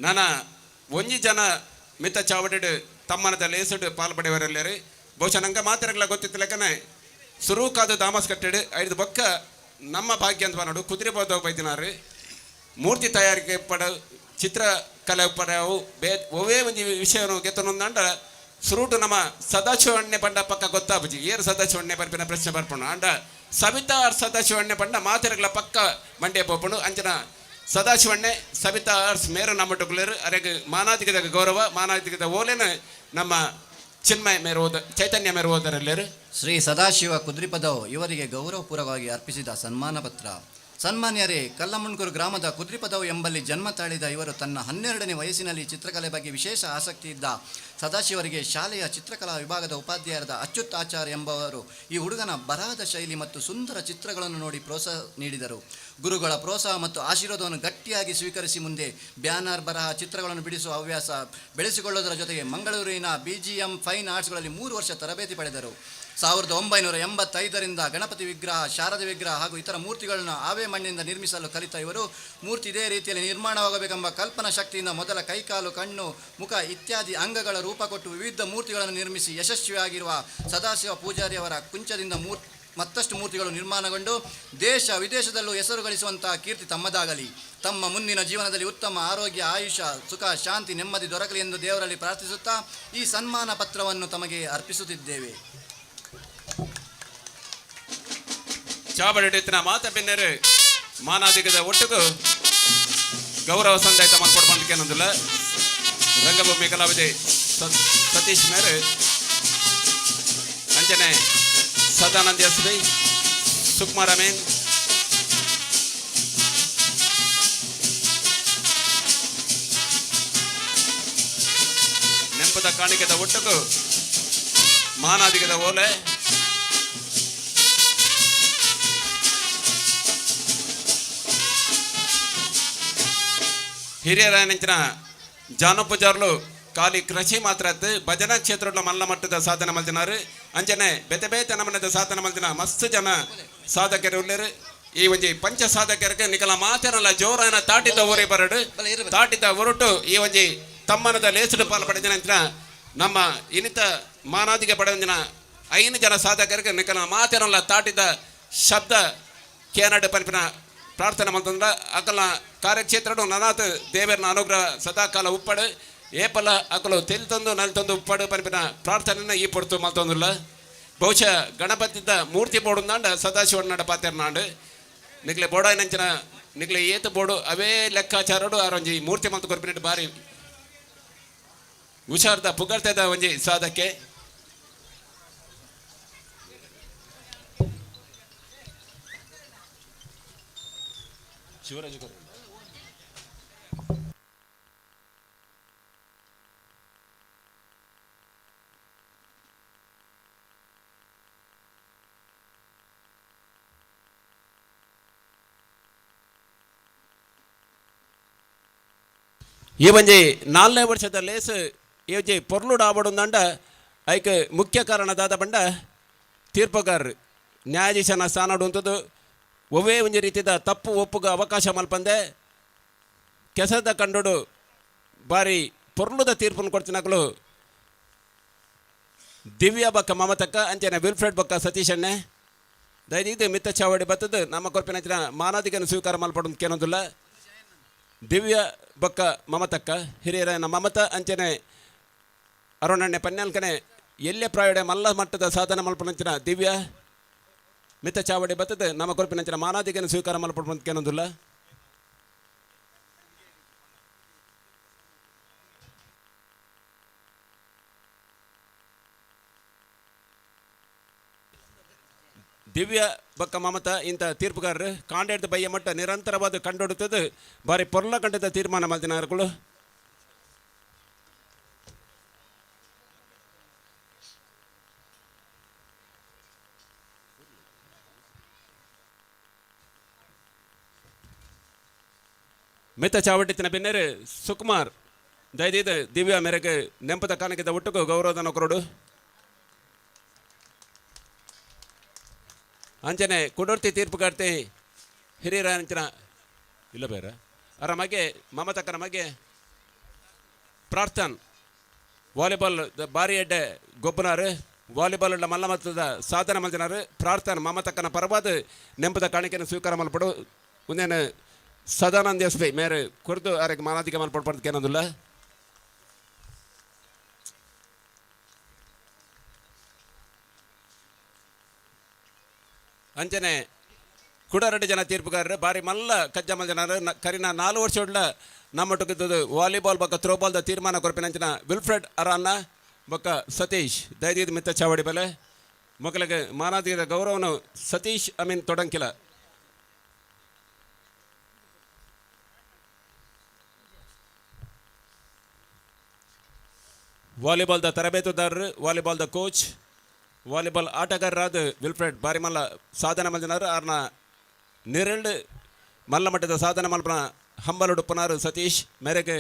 ನಾನ ಒಂಜಿ ಜನ ಮಿತ್ತ ಚಾವಡಿಡು ತಮ್ಮನದ ಲೇಸುಡು ಪಾಲ್ಪಡೆಯವರೆಲ್ಲರು ಬಹುಶಃ ನಂಗೆ ಮಾತಿರಗ್ಲ ಗೊತ್ತಿತ್ತು ಲೆಕ್ಕನೆ ಸುರೂಕಾದ ದಾಮಸ್ ಕಟ್ಟೆಡು ಐದು ಬೊಕ್ಕ ನಮ್ಮ ಭಾಗ್ಯ ಅಂತ ನೋಡು ಕುದುರೆ ಬೋದ ಬೈದಿನಾರು ಮೂರ್ತಿ ತಯಾರಿಕೆ ಪಡ ಚಿತ್ರಕಲೆ ಪಡವು ಬೇ ಒವೇ ಒಂಜಿ ವಿಷಯವನ್ನು ಗೆತ್ತನೊಂದಂಡ ಸುರೂಟು ನಮ್ಮ ಸದಾಶಿವಣ್ಣೆ ಪಂಡ ಪಕ್ಕ ಗೊತ್ತಾಪುಜಿ ಏರು ಸದಾಶಿವಣ್ಣೆ ಪರ್ಪಿನ ಪ್ರಶ್ನೆ ಬರ್ಪುಂಡು ಅಂಡ ಸವಿತಾ ಸದಾಶಿವಣ್ಣೆ ಪಂಡ ಮಾತಿರಗ್ಲ ಪಕ್ಕ ಮಂಡ್ಯ ಪೋಪುಂಡು ಅಂಚನ ಸದಾಶಿವಣ್ಣೆ ಸವಿತಾ ಅರ್ಸ್ ಮೇರು ನಮ್ಮ ಅರೆಗ್ ಮಾನಾದಿಗದ ಗೌರವ ಮಾನಾದಿಗದ ಓಲೆನ ನಮ್ಮ ಚಿನ್ಮಯ ಮೇರು ಓದ ಚೈತನ್ಯ ಮೇರು ಓದರಲ್ಲೇರು. ಶ್ರೀ ಸದಾಶಿವ ಕುದ್ರಿಪದವ್ ಇವರಿಗೆ ಗೌರವಪೂರ್ವಕವಾಗಿ ಅರ್ಪಿಸಿದ ಸನ್ಮಾನ ಪತ್ರ. ಸನ್ಮಾನ್ಯರೇ, ಕಲ್ಲಮುಣ್ಕೂರು ಗ್ರಾಮದ ಕುದ್ರಿಪದವ್ ಎಂಬಲ್ಲಿ ಜನ್ಮ ತಾಳಿದ ಇವರು ತನ್ನ 12ನೇ ವಯಸ್ಸಿನಲ್ಲಿ ಚಿತ್ರಕಲೆ ಬಗ್ಗೆ ವಿಶೇಷ ಆಸಕ್ತಿ ಇದ್ದ ಸದಾಶಿವರಿಗೆ ಶಾಲೆಯ ಚಿತ್ರಕಲಾ ವಿಭಾಗದ ಉಪಾಧ್ಯಾಯರಾದ ಅಚ್ಯುತ್ ಆಚಾರ್ ಎಂಬವರು ಈ ಹುಡುಗನ ಬರಹದ ಶೈಲಿ ಮತ್ತು ಸುಂದರ ಚಿತ್ರಗಳನ್ನು ನೋಡಿ ಪ್ರೋತ್ಸಾಹ ನೀಡಿದರು. ಗುರುಗಳ ಪ್ರೋತ್ಸಾಹ ಮತ್ತು ಆಶೀರ್ವಾದವನ್ನು ಗಟ್ಟಿಯಾಗಿ ಸ್ವೀಕರಿಸಿ ಮುಂದೆ ಬ್ಯಾನರ್ ಬರಹ ಚಿತ್ರಗಳನ್ನು ಬಿಡಿಸುವ ಹವ್ಯಾಸ ಬೆಳೆಸಿಕೊಳ್ಳುವುದರ ಜೊತೆಗೆ ಮಂಗಳೂರಿನ BGM fine ಆರ್ಟ್ಸ್ಗಳಲ್ಲಿ 3 ವರ್ಷ ತರಬೇತಿ ಪಡೆದರು. 1985ರಿಂದ ಗಣಪತಿ ವಿಗ್ರಹ, ಶಾರದ ವಿಗ್ರಹ ಹಾಗೂ ಇತರ ಮೂರ್ತಿಗಳನ್ನು ಆವೆ ಮಣ್ಣಿನಿಂದ ನಿರ್ಮಿಸಲು ಕಲಿತ ಇವರು ಮೂರ್ತಿ ಇದೇ ರೀತಿಯಲ್ಲಿ ನಿರ್ಮಾಣವಾಗಬೇಕೆಂಬ ಕಲ್ಪನಾ ಶಕ್ತಿಯಿಂದ ಮೊದಲ ಕೈಕಾಲು, ಕಣ್ಣು, ಮುಖ ಇತ್ಯಾದಿ ಅಂಗಗಳ ರೂಪ ಕೊಟ್ಟು ವಿವಿಧ ಮೂರ್ತಿಗಳನ್ನು ನಿರ್ಮಿಸಿ ಯಶಸ್ವಿಯಾಗಿರುವ ಸದಾಶಿವ ಪೂಜಾರಿಯವರ ಕುಂಚದಿಂದ ಮತ್ತಷ್ಟು ಮೂರ್ತಿಗಳು ನಿರ್ಮಾಣಗೊಂಡು ದೇಶ ವಿದೇಶದಲ್ಲೂ ಹೆಸರು ಗಳಿಸುವಂತಹ ಕೀರ್ತಿ ತಮ್ಮದಾಗಲಿ. ತಮ್ಮ ಮುಂದಿನ ಜೀವನದಲ್ಲಿ ಉತ್ತಮ ಆರೋಗ್ಯ, ಆಯುಷ್ಯ, ಸುಖ, ಶಾಂತಿ, ನೆಮ್ಮದಿ ದೊರಕಲಿ ಎಂದು ದೇವರಲ್ಲಿ ಪ್ರಾರ್ಥಿಸುತ್ತಾ ಈ ಸನ್ಮಾನ ಪತ್ರವನ್ನು ತಮಗೆ ಅರ್ಪಿಸುತ್ತಿದ್ದೇವೆ. ಚಾಬಡಿನ ಮಾತ ಬೆನ್ನೆರು ಮಾನಾದಿಗದ ಒಟ್ಟುಗು ಗೌರವ ಸಂದಾಯ ಮಲ್ಪಡ್ಬಂದಕ್ಕೇನೊಂದಿಲ್ಲ. ರಂಗಭೂಮಿ ಕಲಾವಿದೆ ಸತೀಶ್ ಮೇರು, ಅಂಜನೆ ಸದಾನಂದ ಎಸ್ ಬಿ, ಸುಕುಮಾರ್ ಅಮೀನ್, ನೆಂಪದ ಕಾಣಿಕೆದ ಒಟ್ಟುಗು ಮಾನಾದಿಗದ ಓಲೆ ಹಿರಿಯರ ನೆಂಚಿನ ಜಾನು ಪೂಜಾರ್ಲು ಖಾಲಿ ಕೃಷಿ ಮಾತ್ರ ಭಜನಾ ಕ್ಷೇತ್ರ ಮಲ್ಲ ಮಟ್ಟದ ಸಾಧನೆ ಮಲ್ದಿನಾರು. ಅಂಚನೆ ಬೇತೆ ಬೇತೆ ನಮನದ ಸಾಧನೆ ಮಲ್ದಿನ ಮಸ್ತ್ ಜನ ಸಾಧಕರು ಉಲ್ಲೇರು. ಈ ಒಂಜಿ ಪಂಚ ಸಾಧಕರಿಗೆ ನಿಕಲ ಮಾತೇನಲ್ಲ ಜೋರಾನ ತಾಟಿದ ಊರಿ ಬರಡು ತಾಟಿದ ಹೊರಟು ಈ ಒಂಜಿ ತಮ್ಮನದ ಲೇಸುಡು ಪಾಲು ಪಡೆದಿನ ನಮ್ಮ ಇನಿತ ಮಾನಾದಿಗೆ ಪಡೆದಿನ 5 ಜನ ಸಾಧಕರಿಗೆ ನಿಕಲ ಮಾತೇನಲ್ಲ ತಾಟಿದ ಶಬ್ದ ಕೇನಡು ಪಲ್ಪಿನ ಪ್ರಾರ್ಥನೆ ಮಲ್ತಂದ್ರ ಅಕಲ ಕಾರ್ಯಕ್ಷೇತ್ರಡು ನನಾತ್ ದೇವರನ ಅನುಗ್ರಹ ಸದಾಕಾಲ ಉಪ್ಪಡು ಏಪಲ ಅಕಲು ತೆಲ್ ತಂದು ನಲ್ ತಂದು ಉಪ್ಪಡು ಪನ್ಪಿನ ಪ್ರಾರ್ಥನೆನ ಈ ಪೊರ್ತು ಮಲ್ತೊಂದುಲ್ಲ. ಬಹುಶಃ ಗಣಪತಿದ ಮೂರ್ತಿ ಬೋಡುಂದಾಂಡ ಸದಾಶಿವಣ್ಣಡ ಪಾತೆರ್ನಾಂಡು ನಿಕ್ಲೆ ಬೋಡಾಯಿನಂಚಿನ ನಿಕ್ಲೆ ಏತು ಬೋಡು ಅವೇ ಲೆಕ್ಕಾಚಾರಡು ಆರೊಂಜಿ ಮೂರ್ತಿ ಮಲ್ತು ಕೊರ್ಪಿನಟ್ಟು ಬಾರಿ ಹುಷಾರ್ದ ಪುಗರ್ತೆದ ಒಂಜಿ ಸಾಧಕೆ. ಶಿವರಾಜ್. ಈ ಒಂಜಿ ನಾಲ್ನೇ ವರ್ಷದ ಲೇಸ್ ಈ ಒಂಜಿ ಪೊರ್ಲುಡು ಆವೊಡುಂದಂಡ ಐಕ್ ಮುಖ್ಯ ಕಾರಣ ದಾದ ಪಂಡ ತೀರ್ಪುಗಾರರು ನ್ಯಾಯಾಧೀಶನ ಸ್ಥಾನಡು ಉಂತುದು ಒವ್ವೇ ಒಂಜಿ ರೀತಿದ ತಪ್ಪು ಒಪ್ಪುಗ ಅವಕಾಶ ಮಲ್ಪಂದೆ ಕೆಸದ ಕಂಡೋಡು ಬಾರಿ ಪೊರ್ಲುದ ತೀರ್ಪುನು ಕೊಡ್ತಿನಕಲು ದಿವ್ಯ ಬಕ್ಕ ಮಮತಕ್ಕ ಅಂಚನೆ ವಿಲ್ಫ್ರೆಡ್ ಬಕ್ಕ ಸತೀಶ್ ಅಣ್ಣೆ. ದಯದೀದು ಮಿತ್ತ ಚಾವಡಿ ಬತ್ತದು ನಮ್ಮ ಕೊರ್ಪಿನ ಮಾನಾದಿಗನ ಸ್ವೀಕಾರ ಮಲ್ಪಡು ಕೇನೊಂದುಲ್ಲ. ದಿವ್ಯ ಬಕ್ಕ ಮಮತಕ್ಕ ಹಿರಿಯರ ಮಮತ ಅಂಚನೆ ಅರುಣಣ್ಣೆ ಪನ್ಯಾಲ್ಕನೆ ಎಲ್ಲೆ ಪ್ರಾಯಡೆ ಮಲ್ಲ ಮಟ್ಟದ ಸಾಧನೆ ಮಲ್ಪನಂಚಿನ ದಿವ್ಯ ಮಿತ್ತ ಚಾವಡಿ ಬತ್ತದು ನಮ್ಮ ಕೊರ್ಪಿನಂಚಿನ ಮಾನಾದಿಗನ ಸ್ವೀಕಾರ ಮಲ್ಪಡು ಕೇನೊಂದುಲ್ಲ. ದಿವ್ಯ ಬಕ್ಕ ಮಮತ ಇಂಥ ತೀರ್ಪುಗಾರರು ಕಾಂಡೇಡ್ದ ಬಯ್ಯ ಮಟ್ಟ ನಿರಂತರವಾದ ಕಂಡುಡುತ್ತದೆ ಬಾರಿ ಪೊರ್ಲ ಕಂಡದ ತೀರ್ಮಾನ ಮಲ್ದಿನಾರ್ಗಳು. ಮಿತ್ತ ಚಾವಟಿತ್ತಿನ ಬಿನ್ನೆರು ಸುಕುಮಾರ್ ದಯದೀದ ದಿವ್ಯ ಮೇರೆಗೆ ನೆಂಪದ ಕಾನಕಿದ ಒಟ್ಟುಕು ಗೌರವಧನ ಕೊರಡು. ಅಂಚನೆ ಕುಡೋರ್ತಿ ತೀರ್ಪುಗಾರ್ತಿ ಹಿರಿಯರ ಅಂಚನ ಇಲ್ಲ ಬೇರೆ ಅರ ಮಗೆ ಮಮತಕ್ಕನ ಮಗೆ ಪ್ರಾರ್ಥನ್ ವಾಲಿಬಾಲ್ ಬಾರಿ ಎಡ್ಡೆ ಗೊಬ್ಬನಾರು ವಾಲಿಬಾಲ್ ಉಳ್ಳ ಮಲ್ಲ ಮತ್ತದ ಸಾಧನೆ ಮಲ್ದಿನಾರು ಪ್ರಾರ್ಥನ್ ಮಮತಕ್ಕನ ಪರವಾದ ನೆಂಪದ ಕಾಣಿಕೆಯನ್ನು ಸ್ವೀಕಾರ ಮಲ್ಪಡು. ಒಂದೇನು ಸದಾನಂದ ಎಸ್ ಪಿ ಮೇರೆ ಕುರಿತು ಅರಗೆ ಮಾನಾಧಿಕ ಮಲ್ಪಡು ಪಡ್ದು. ಅಂಚನೆ ಕುಡರಡ್ಡು ಜನ ತೀರ್ಪುಗಾರರು ಬಾರಿ ಮಲ್ಲ ಕಜ್ಜ ಮಲ್ ಜನರು ಕರಿನ 4 ವರ್ಷ ಉಳ್ಳ ನಮ್ಮೊಟ್ಟಿಗಿದ್ದದು ವಾಲಿಬಾಲ್ ಬೊಕ್ಕ ಥ್ರೋಬಾಲ್ದ ತೀರ್ಮಾನ ಕೊರ್ಪಿನ ಅಂಚಿನ ವಿಲ್ಫ್ರೆಡ್ ಅರಾನ್ನ ಬೊಕ್ಕ ಸತೀಶ್ ದಯದೀದ್ ಮಿತ್ತ ಚಾವಡಿ ಬಲೆ ಮೊಕಲಿಗೆ ಮಾನಾದಿಗದ ಗೌರವನು ಸತೀಶ್ ಅಮೀನ್ ತೊಡಂಕಿಲ. ವಾಲಿಬಾಲ್ದ ತರಬೇತುದಾರರು ವಾಲಿಬಾಲ್ದ ಕೋಚ್ ವಾಲಿಬಾಲ್ ಆಟಗಾರರಾದ ವಿಲ್ಫ್ರೆಡ್ ಬಾರಿ ಮಲ್ಲ ಸಾಧನೆ ಮಲ್ದಿನಾರು ಆರ್ನ ನಿರಳು ಮಲ್ಲ ಮಟ್ಟದ ಸಾಧನೆ ಮಲ್ಪನ ಹಂಬಲುಡುಪ್ಪನಾರು ಸತೀಶ್ ಮೇರೆಗೆ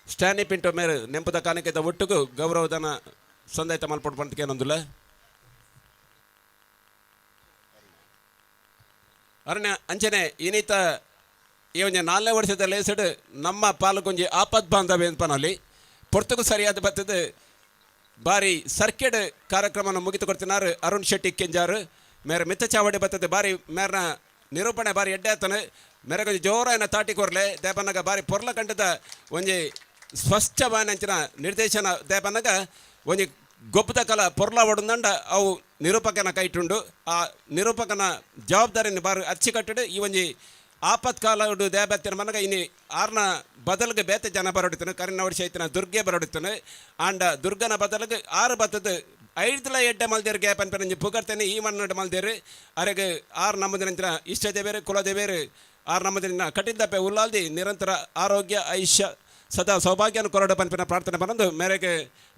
ಸ್ಟ್ಯಾನಿ ಪಿಂಟೋ ಮೇರೆ ನೆಂಪದ ಕಾಣಿಕೆದ ಒಟ್ಟುಗು ಗೌರವಧನ ಸಂದಾಯ್ತ ಮಲ್ಪೊಡು ಪಂತಕೇನೊಂದುಲ್ಲ. ಅರಣ್ಯ ಅಂಚನೆ ಇನ್ನಿತ ಈ ಒಂಜಿ 4ನೇ ವರ್ಷದ ಲೇಸಡು ನಮ್ಮ ಪಾಲಕೊಂಜಿ ಆಪದ್ ಬಾಂಧವ್ಯ ಪನಲ್ಲಿ ಪೊರ್ತುಗು ಸರಿಯಾದ ಬತ್ತದು ಬಾರಿ ಸರ್ಕೆಡ್ ಕಾರ್ಯಕ್ರಮನ ಮುಗಿತು ಕೊಡ್ತಿನಾರು ಅರುಣ್ ಶೆಟ್ಟಿ ಕೆಂಜಾರು ಮೇರೆ ಮಿತ್ತ ಚಾವಡಿ ಬತ್ತದು ಬಾರಿ ಮೇರ್ನ ನಿರೂಪಣೆ ಬಾರಿ ಎಡ್ಡೆ ಆತನು ಮೇರೆ ಕೊಂಚ ಜೋರಾಯನ ತಾಟಿ ಕೊರ್ಲೆ ದೇಪನ್ನಗ ಬಾರಿ ಪೊರ್ಲ ಕಂಡದ ಒಂಜಿ ಸ್ವಚ್ಛವಾನಂಚಿನ ನಿರ್ದೇಶನ ದೇಪನ್ನಗ ಒಂಜಿ ಗೊಬ್ಬದ ಕಲ ಪೊರ್ಲ ಒಡಂದಂಡ ಅವು ನಿರೂಪಕನ ಕೈಟುಂಡು ಆ ನಿರೂಪಕನ ಜವಾಬ್ದಾರಿಯನ್ನು ಬಾರಿ ಅಚ್ಚುಕಟ್ಟಡು ಈ ಒಂಜಿ ಆಪತ್ಕಾಲ ದೇಬತ್ತಿನ ಮನಗ ಇನಿ ಆರ್ನ ಬದಲಿಗೆ ಬೇತೆ ಜನ ಬರಡುತ್ತಾನೆ ಕರಿನ ವರ್ಷ ಐತನ ದುರ್ಗೆ ಬರಡುತ್ತಾನೆ ಆಂಡ ದುರ್ಗನ ಬದಲಿಗೆ ಆರು ಬತ್ತದು ಐದುಲ ಎಡ್ಡೆ ಮಲ್ದೇರು ಗ್ಯಾಪ್ ಅನ್ಪೆನಂಜಿ ಪುಗರ್ತೇನೆ ಈ ಮಣ್ಣು ಮಲ್ದೇರು ಅರೆಗೆ ಆರು ನಮ್ಮದಿನ ಇಷ್ಟ ದೇವೇರು ಕುಲದೇವೇರು ಆರು ನಮ್ಮದಿನ ಕಟ್ಟಿದ್ದಪ್ಪೆ ಉಲ್ಲಾಲ್ದಿ ನಿರಂತರ ಆರೋಗ್ಯ ಐಶ್ಯ ಸದಾ ಸೌಭಾಗ್ಯನ ಕೊರಡು ಪನ್ಪಿನ ಪ್ರಾರ್ಥನೆ ಬಂದು ಮೇರೆಗೆ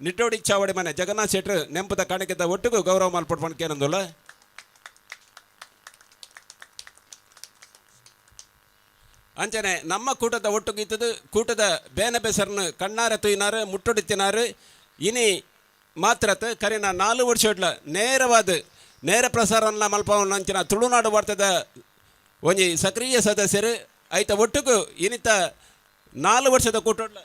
ನಿಟ್ಟೋಡಿ ಚಾವಡಿ ಮನೆ ಜಗನ್ನಾಥ್ ಶೆಟ್ರು ನೆಂಪದ ಕಾಣಿಕೆದ ಒಟ್ಟಿಗೂ ಗೌರವ ಮಲ್ಪಟ್ಟು ಪನ್ಕೇನಂದುಲ್ಲ. ಅಂಚನೆ ನಮ್ಮ ಕೂಟದ ಒಟ್ಟುಗು ಇತ್ತದು ಕೂಟದ ಬೇನೆ ಬೆಸರ್ನು ಕಣ್ಣಾರೆ ತುಯ್ನಾರು ಮುಟ್ಟೊಡಿತಿನಾರು ಇನಿ ಮಾತ್ರತ್ ಕರಿನ 4 ವರ್ಷ ನೇರವಾದ ನೇರ ಪ್ರಸಾರನ ಮಲ್ಪವನ್ನ ಅಂಚಿನ ತುಳುನಾಡು ವಾರ್ತದ ಒಂಜಿ ಸಕ್ರಿಯ ಸದಸ್ಯರು ಐತ ಒಟ್ಟುಗು ಇನಿತ 4 ವರ್ಷದ ಕೂಟೊಡ್ಲ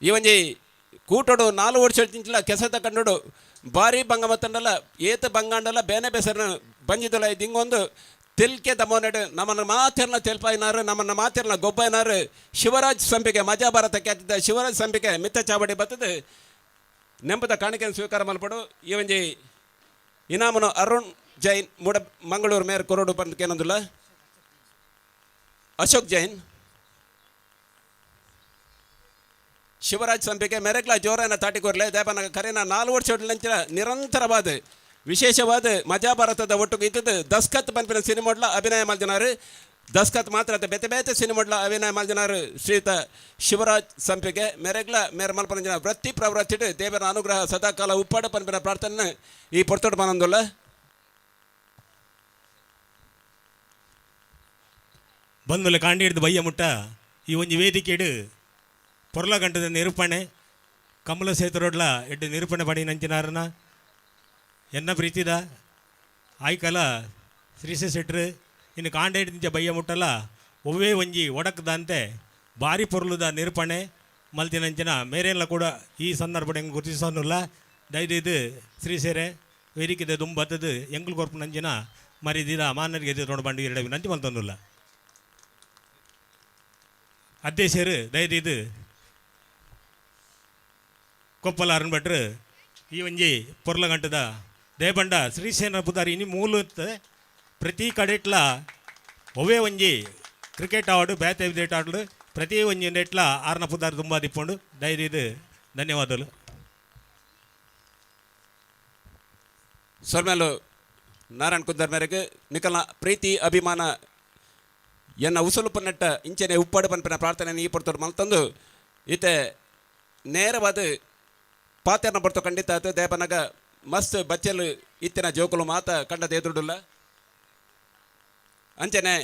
ಈ ಒಂಜಿ ಕೂಟೋಡು 4 ವರ್ಷ ತಿಂಚಿಲ ಕೆಸದ ಕಂಡೋಡು ಭಾರಿ ಬಂಗ ಮತ್ತಂಡಲ ಏತ ಬಂಗಾಂಡಲ ಬೇನೆ ಬೆಸರನ ಬಂಜಿದೊಲ ದಿಂಗೊಂದು ತೆಲ್ಕೆ ದಮೋನೆಡು ನಮ್ಮನ್ನು ಮಾತಿರ್ನ ತೆಲ್ಪಾಯಿನಾರು ನಮ್ಮನ್ನು ಮಾತಿರ್ನ ಗೊಬ್ಬೈನಾರು ಶಿವರಾಜ್ ಸಂಪಿಗೆ ಮಜಾ ಭಾರತ ಖ್ಯಾತಿದ್ದ ಶಿವರಾಜ್ ಸಂಪಿಗೆ ಮಿತ್ತ ಚಾವಡಿ ಬತ್ತದು ನೆಂಪದ ಕಾಣಿಕೆಯನ್ನು ಸ್ವೀಕಾರ ಮಲ್ಪಡು. ಈ ಒಂಜಿ ಇನಾಮನು ಅರುಣ್ ಜೈನ್ ಮೂಡ ಮಂಗಳೂರು ಮೇಯರ್ ಕೊರೋಡು ಬಂದಕ್ಕೇನೊಂದಿಲ್ಲ ಅಶೋಕ್ ಜೈನ್ ಶಿವರಾಜ್ ಸಂಪಿಗೆ ಮೆರೆಗ್ಲ ಜೋರಾನ ತಾಟಿಕೊರ್ಲೆ ದೇಪನ ಕರೆನ 4 ವರ್ಷ ನಿರಂತರವಾದ ವಿಶೇಷವಾದ ಮಜಾ ಭಾರತದ ಒಟ್ಟುಗು ಇದ್ದದ್ದು ದಸ್ಕತ್ ಪನ್ಪಿನ ಸಿನಿಮಾಡ್ಲ ಅಭಿನಯ ಮಲ್ದಿನಾರು. ದಸ್ಕತ್ ಮಾತ್ರ ಅತ್ತ ಬೇತೆ ಬೇತೆ ಸಿನಿಮಾಡ್ಲ ಅಭಿನಯ ಮಲ್ದಿನಾರು ಶ್ರೀಯುತ ಶಿವರಾಜ್ ಸಂಪಿಗೆ ಮೆರೆಗ್ಲ ಮೇರೆ ಮಲ್ಪನಂಜಿನ ವೃತ್ತಿ ಪ್ರವೃತ್ತಿಡು ದೇವರ ಅನುಗ್ರಹ ಸದಾಕಾಲ ಉಪ್ಪಾಡು ಪನ್ಪಿನ ಪ್ರಾರ್ಥನೆ ಈ ಪೊರ್ತೊಡು ಪನೊಂದುಲ್ಲ. ಬಂದುಲ ಕಾಂಡಿ ಹಿಡ್ದು ಬಯ್ಯ ಮುಟ್ಟ ಈ ಒಂಜಿ ವೇದಿಕೆಡು ಪೊರ್ಲ ಗಂಟದ ನಿರೂಪಣೆ ಕಮಲ ಸೇತುರೋಡ್ಲ ಎಡ್ಡು ನಿರೂಪಣೆ ಪಡಿ ನಂಚಿನಾರನ ಎನ್ನ ಪ್ರೀತಿದ ಆಯ್ಕಲ ಶ್ರೀಶ ಶೆಟ್ರು ಇನ್ನು ಕಾಂಡ ಹಿಡ್ದಿಂಚ ಬಯ್ಯ ಮುಟ್ಟಲ ಒವ್ವೇ ಒಂಜಿ ಒಡಕ್ದಂತೆ ಭಾರಿ ಪೊರ್ಲುದ ನಿರೂಪಣೆ ಮಲ್ತಿನಂಚಿನ ಮೇರೆಲ್ಲ ಕೂಡ ಈ ಸಂದರ್ಭ ಹೆಂಗೆ ಗುರುತಿಸೋನುಲ್ಲ. ದಯದಿದ್ದು ಶ್ರೀಸೇರೆ ವೇದಿಕೆದ ದುಂಬತ್ತದು ಎಂಗುಲ್ ಕೊರ್ಪು ನಂಚಿನ ಮರಿದಿದ ಮಾನರಿಗೆ ಎದ್ದು ಬಂಡಿ ಎರಡು ನಂಚಿ ಮಲ್ತೊಂದುಲ್ಲ. ಅಧ್ಯಕ್ಷರು ದಯದೀದು ಕೊಪ್ಪಲ ಅರುಣ್ ಭಟ್ರು ಈ ಒಂಜಿ ಪೊರ್ಲಗಂಟದ ದೇಬಂಡ ಶ್ರೀಶೈಲ ಪುದಾರಿ ಇನಿ ಮೂಲ ಪ್ರತಿ ಕಡೆಟ್ಲ ಒವ್ವೇ ಒಂಜಿ ಕ್ರಿಕೆಟ್ ಆಡು ಬ್ಯಾತ್ ಎವ್ದೇಟ್ ಆಡು ಪ್ರತಿ ಒಂಜಿ ನೆಟ್ಲ ಆರ್ನ ಪುದಾರ್ ತುಂಬ ದಿಪ್ಪೊಂಡು ದಯದೀದು ಧನ್ಯವಾದಗಳು. ಸೊಲ್ಮೇಲು ನಾರಾಯಣ್ ಕುಂದರ್ ಮೇರೆಗೆ ನಿಕಲ ಪ್ರೀತಿ ಅಭಿಮಾನ ಎನ್ನ ಉಸುಲು ಪನ್ನಟ್ಟ ಇಂಚನೆ ಉಪ್ಪಾಡು ಪನ್ಪಿನ ಪ್ರಾರ್ಥನೆ ಈ ಪೊರ್ತೋಡು ಮಲ್ತಂದು ಇತ್ತೆ ನೇರವಾದ ಪಾತೆರ್ನ ಪೊರ್ತು ಖಂಡಿತ ಆತು. ದೇಪನಗ ಮಸ್ತ್ ಬಚ್ಚಲು ಇತ್ತಿನ ಜೋಕುಲು ಮಾತ ಕಂಡದ ಎದುರುಡುಲ್ಲ. ಅಂಚನೆ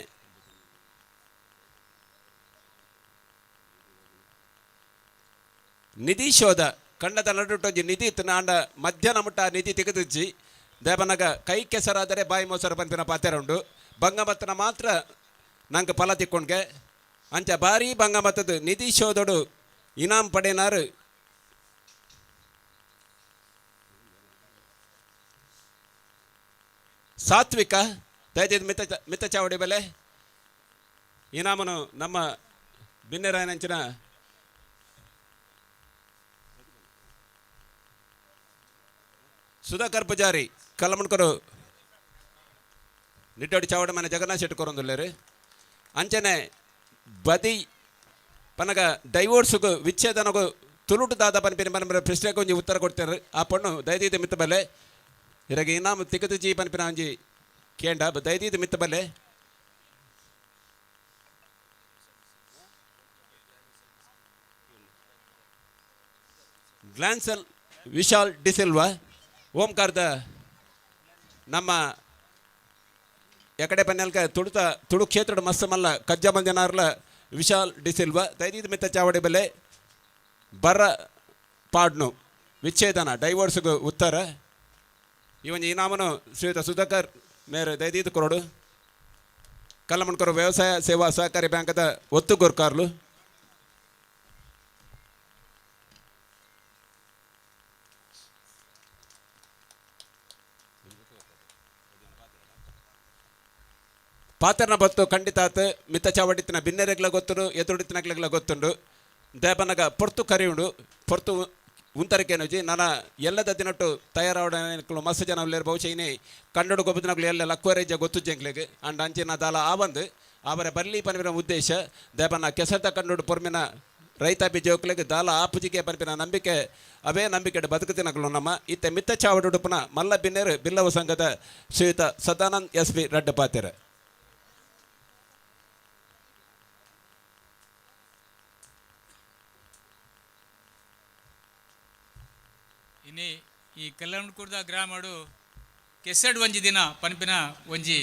ನಿಧಿ ಶೋಧ ಕಂಡದ ನಡುಟೊಂಜಿ ನಿಧಿ ಇತ್ತು ಆಂಡ ಮಧ್ಯಾಹ್ನ ಮುಟ್ಟ ನಿಧಿ ತೆಗೆದುಜ್ಜಿ ದೇಪನಗ ಕೈ ಕೆಸರಾದರೆ ಬಾಯಿ ಮೊಸರು ಪನ್ಪಿನ ಪಾತೆರ ಉಂಡು. ಬಂಗಮತ್ತನ ಮಾತ್ರ ನಂಗೆ ಫಲ ತಿಕ್ಕೊಂಡ್ಗೆ ಅಂಚ ಭಾರಿ ಬಂಗಮತ್ತದ ನಿಧಿ ಶೋಧೋಡು ಇನಾಮ್ ಪಡೆನಾರು ಸಾತ್ವಿಕ ದಯచేసి ಮಿತ್ತ ಮಿತ್ತ ಚಾವಡಿ ಬೆಲೆ ಇನಾಮನು ನಮ್ಮ ಬಿನ್ನೆರಾಯನಂಚಿನ ಸುಧಾಕರ್ ಪೂಜಾರಿ ಕಲ್ಲಮಣ್ಕರು ನಿಟ್ಟೋಡಿ ಚಾವಡಿ ಮನೆ ಜಗನ್ನಾಥ್ ಶೆಟ್ಟಿ ಕೊರೊಂದುಲ್ಲೇರು. ಅಂಚನೆ ಬದಿ ಪನಗ ಡೈವೋರ್ಸ್ಗು ವಿಚ್ಛೇದನಗು ತುಳುಟು ದಾದ ಪನ್ಪಿನ ಪನ್ಪಿನ ಪ್ರಶ್ನೆಗೆ ಒಂಜಿ ಉತ್ತರ ಕೊಡ್ತಾರೆ. ಆ ಪಣ್ಣು ದಯದೀದ ಮಿತ್ತ ಬಲ್ಲೆ ಇರಗ ಇನಾಮ ತಿಕ್ಕದು ಜಿ ಪನ್ಪಿನ ಒಂಜಿ ಕೇಂಡ ದಯದೀದ ಮಿತ್ತ ಬಲ್ಲೆ. ಗ್ಲಾನ್ಸಲ್ ವಿಶಾಲ್ ಡಿಸಿಲ್ವಾ ಓಂಕಾರದ ನಮ್ಮ ಎಕಡೆ ಪನ್ನೆಲ್ಕ ತುಡುತ ತುಡು ಕ್ಷೇತ್ರದ ಮಸ್ತ ಮಲ್ಲ ಕಜ್ಜ ಮಂಜನಾರ್ಲ ವಿಶಾಲ್ ಡಿಸಿಲ್ವ ದೈದೀದ ಮಿತ್ತ ಚಾವಡಿ ಬೆಲೆ ಬರ ಪಾಡ್ನು ವಿಚ್ಛೇದನ ಡೈವೋರ್ಸ್ಗು ಉತ್ತರ ಈ ಒಂಜಿ ಇನಾಮನು ಶ್ರೀಯುತ ಸುಧಾಕರ್ ಮೇರೆ ದೈದೀದ ಕೊರಡು ಕಲ್ಲಮಣ್ಕರು ವ್ಯವಸಾಯ ಸೇವಾ ಸಹಕಾರಿ ಬ್ಯಾಂಕದ ಒತ್ತು ಗುರ್ಕಾರ್ಲು. ಪಾತ್ರನ ಬತ್ತು ಖಂಡಿತ ಆತು ಮಿತ್ತ ಚಾವಡಿತ್ತಿನ ಬಿನ್ನೆರೆಗ್ಲ ಗೊತ್ತುಂಡು ಎದುರುಡಿತ್ತಿನಗ್ಲೆಗ್ಲ ಗೊತ್ತುಂಡು. ದೇಪನಗ ಪೊರ್ತು ಕರಿಯುಂಡು ಪೊರ್ತು ಉಂತರಿಕೆನುಜಿ ನನ ಎಲ್ಲದ ದಿನಟ್ಟು ತಯಾರಾವಡ ಮಸ್ತ್ ಜನ ಉಲ್ಲೇರು. ಬಹುಶಃ ಇನಿ ಕನ್ನಡ ಗೊಬ್ಬದಿನಗಳು ಎಲ್ಲ ಲಕ್ವರೇಜ ಗೊತ್ತು ಜಂಗ್ಲೆಗ್ ಅಂಡ್ ಅಂಚಿನ ದಾಲ ಆವಂದು ಅವರ ಬರ್ಲಿ ಪನ್ಪಿನ ಉದ್ದೇಶ ದೇಪನ ಕೆಸರ್ದ ಕನ್ನಡ ಪೊರ್ಮಿನ ರೈತಾಪಿ ಜೋಕ್ಲೆಗ್ ದಾಲ ಆಪುಜಿಗೆ ಪನ್ಪಿನ ನಂಬಿಕೆ ಅವೇ ನಂಬಿಕೆ ಬದುಕುತ್ತಿನಗಳು ನಮ್ಮ ಇತ್ತೆ ಮಿತ್ತ ಚಾವಡುಡುಪುನ ಮಲ್ಲ ಬಿನ್ನೆರು ಬಿಲ್ಲವ ಸಂಘದ ಶ್ರೀಯುತ ಸದಾನಂದ್ ಎಸ್ ಪಿ ರಡ್ಡ ಪಾತೆರ. ಇನಿ ಈ ಕಲ್ಲಂಕುರ್ದ ಗ್ರಾಮಡು ಕೆಸಡ್ ಒಂಜಿ ದಿನ ಪನ್ಪಿನ ಒಂಜಿ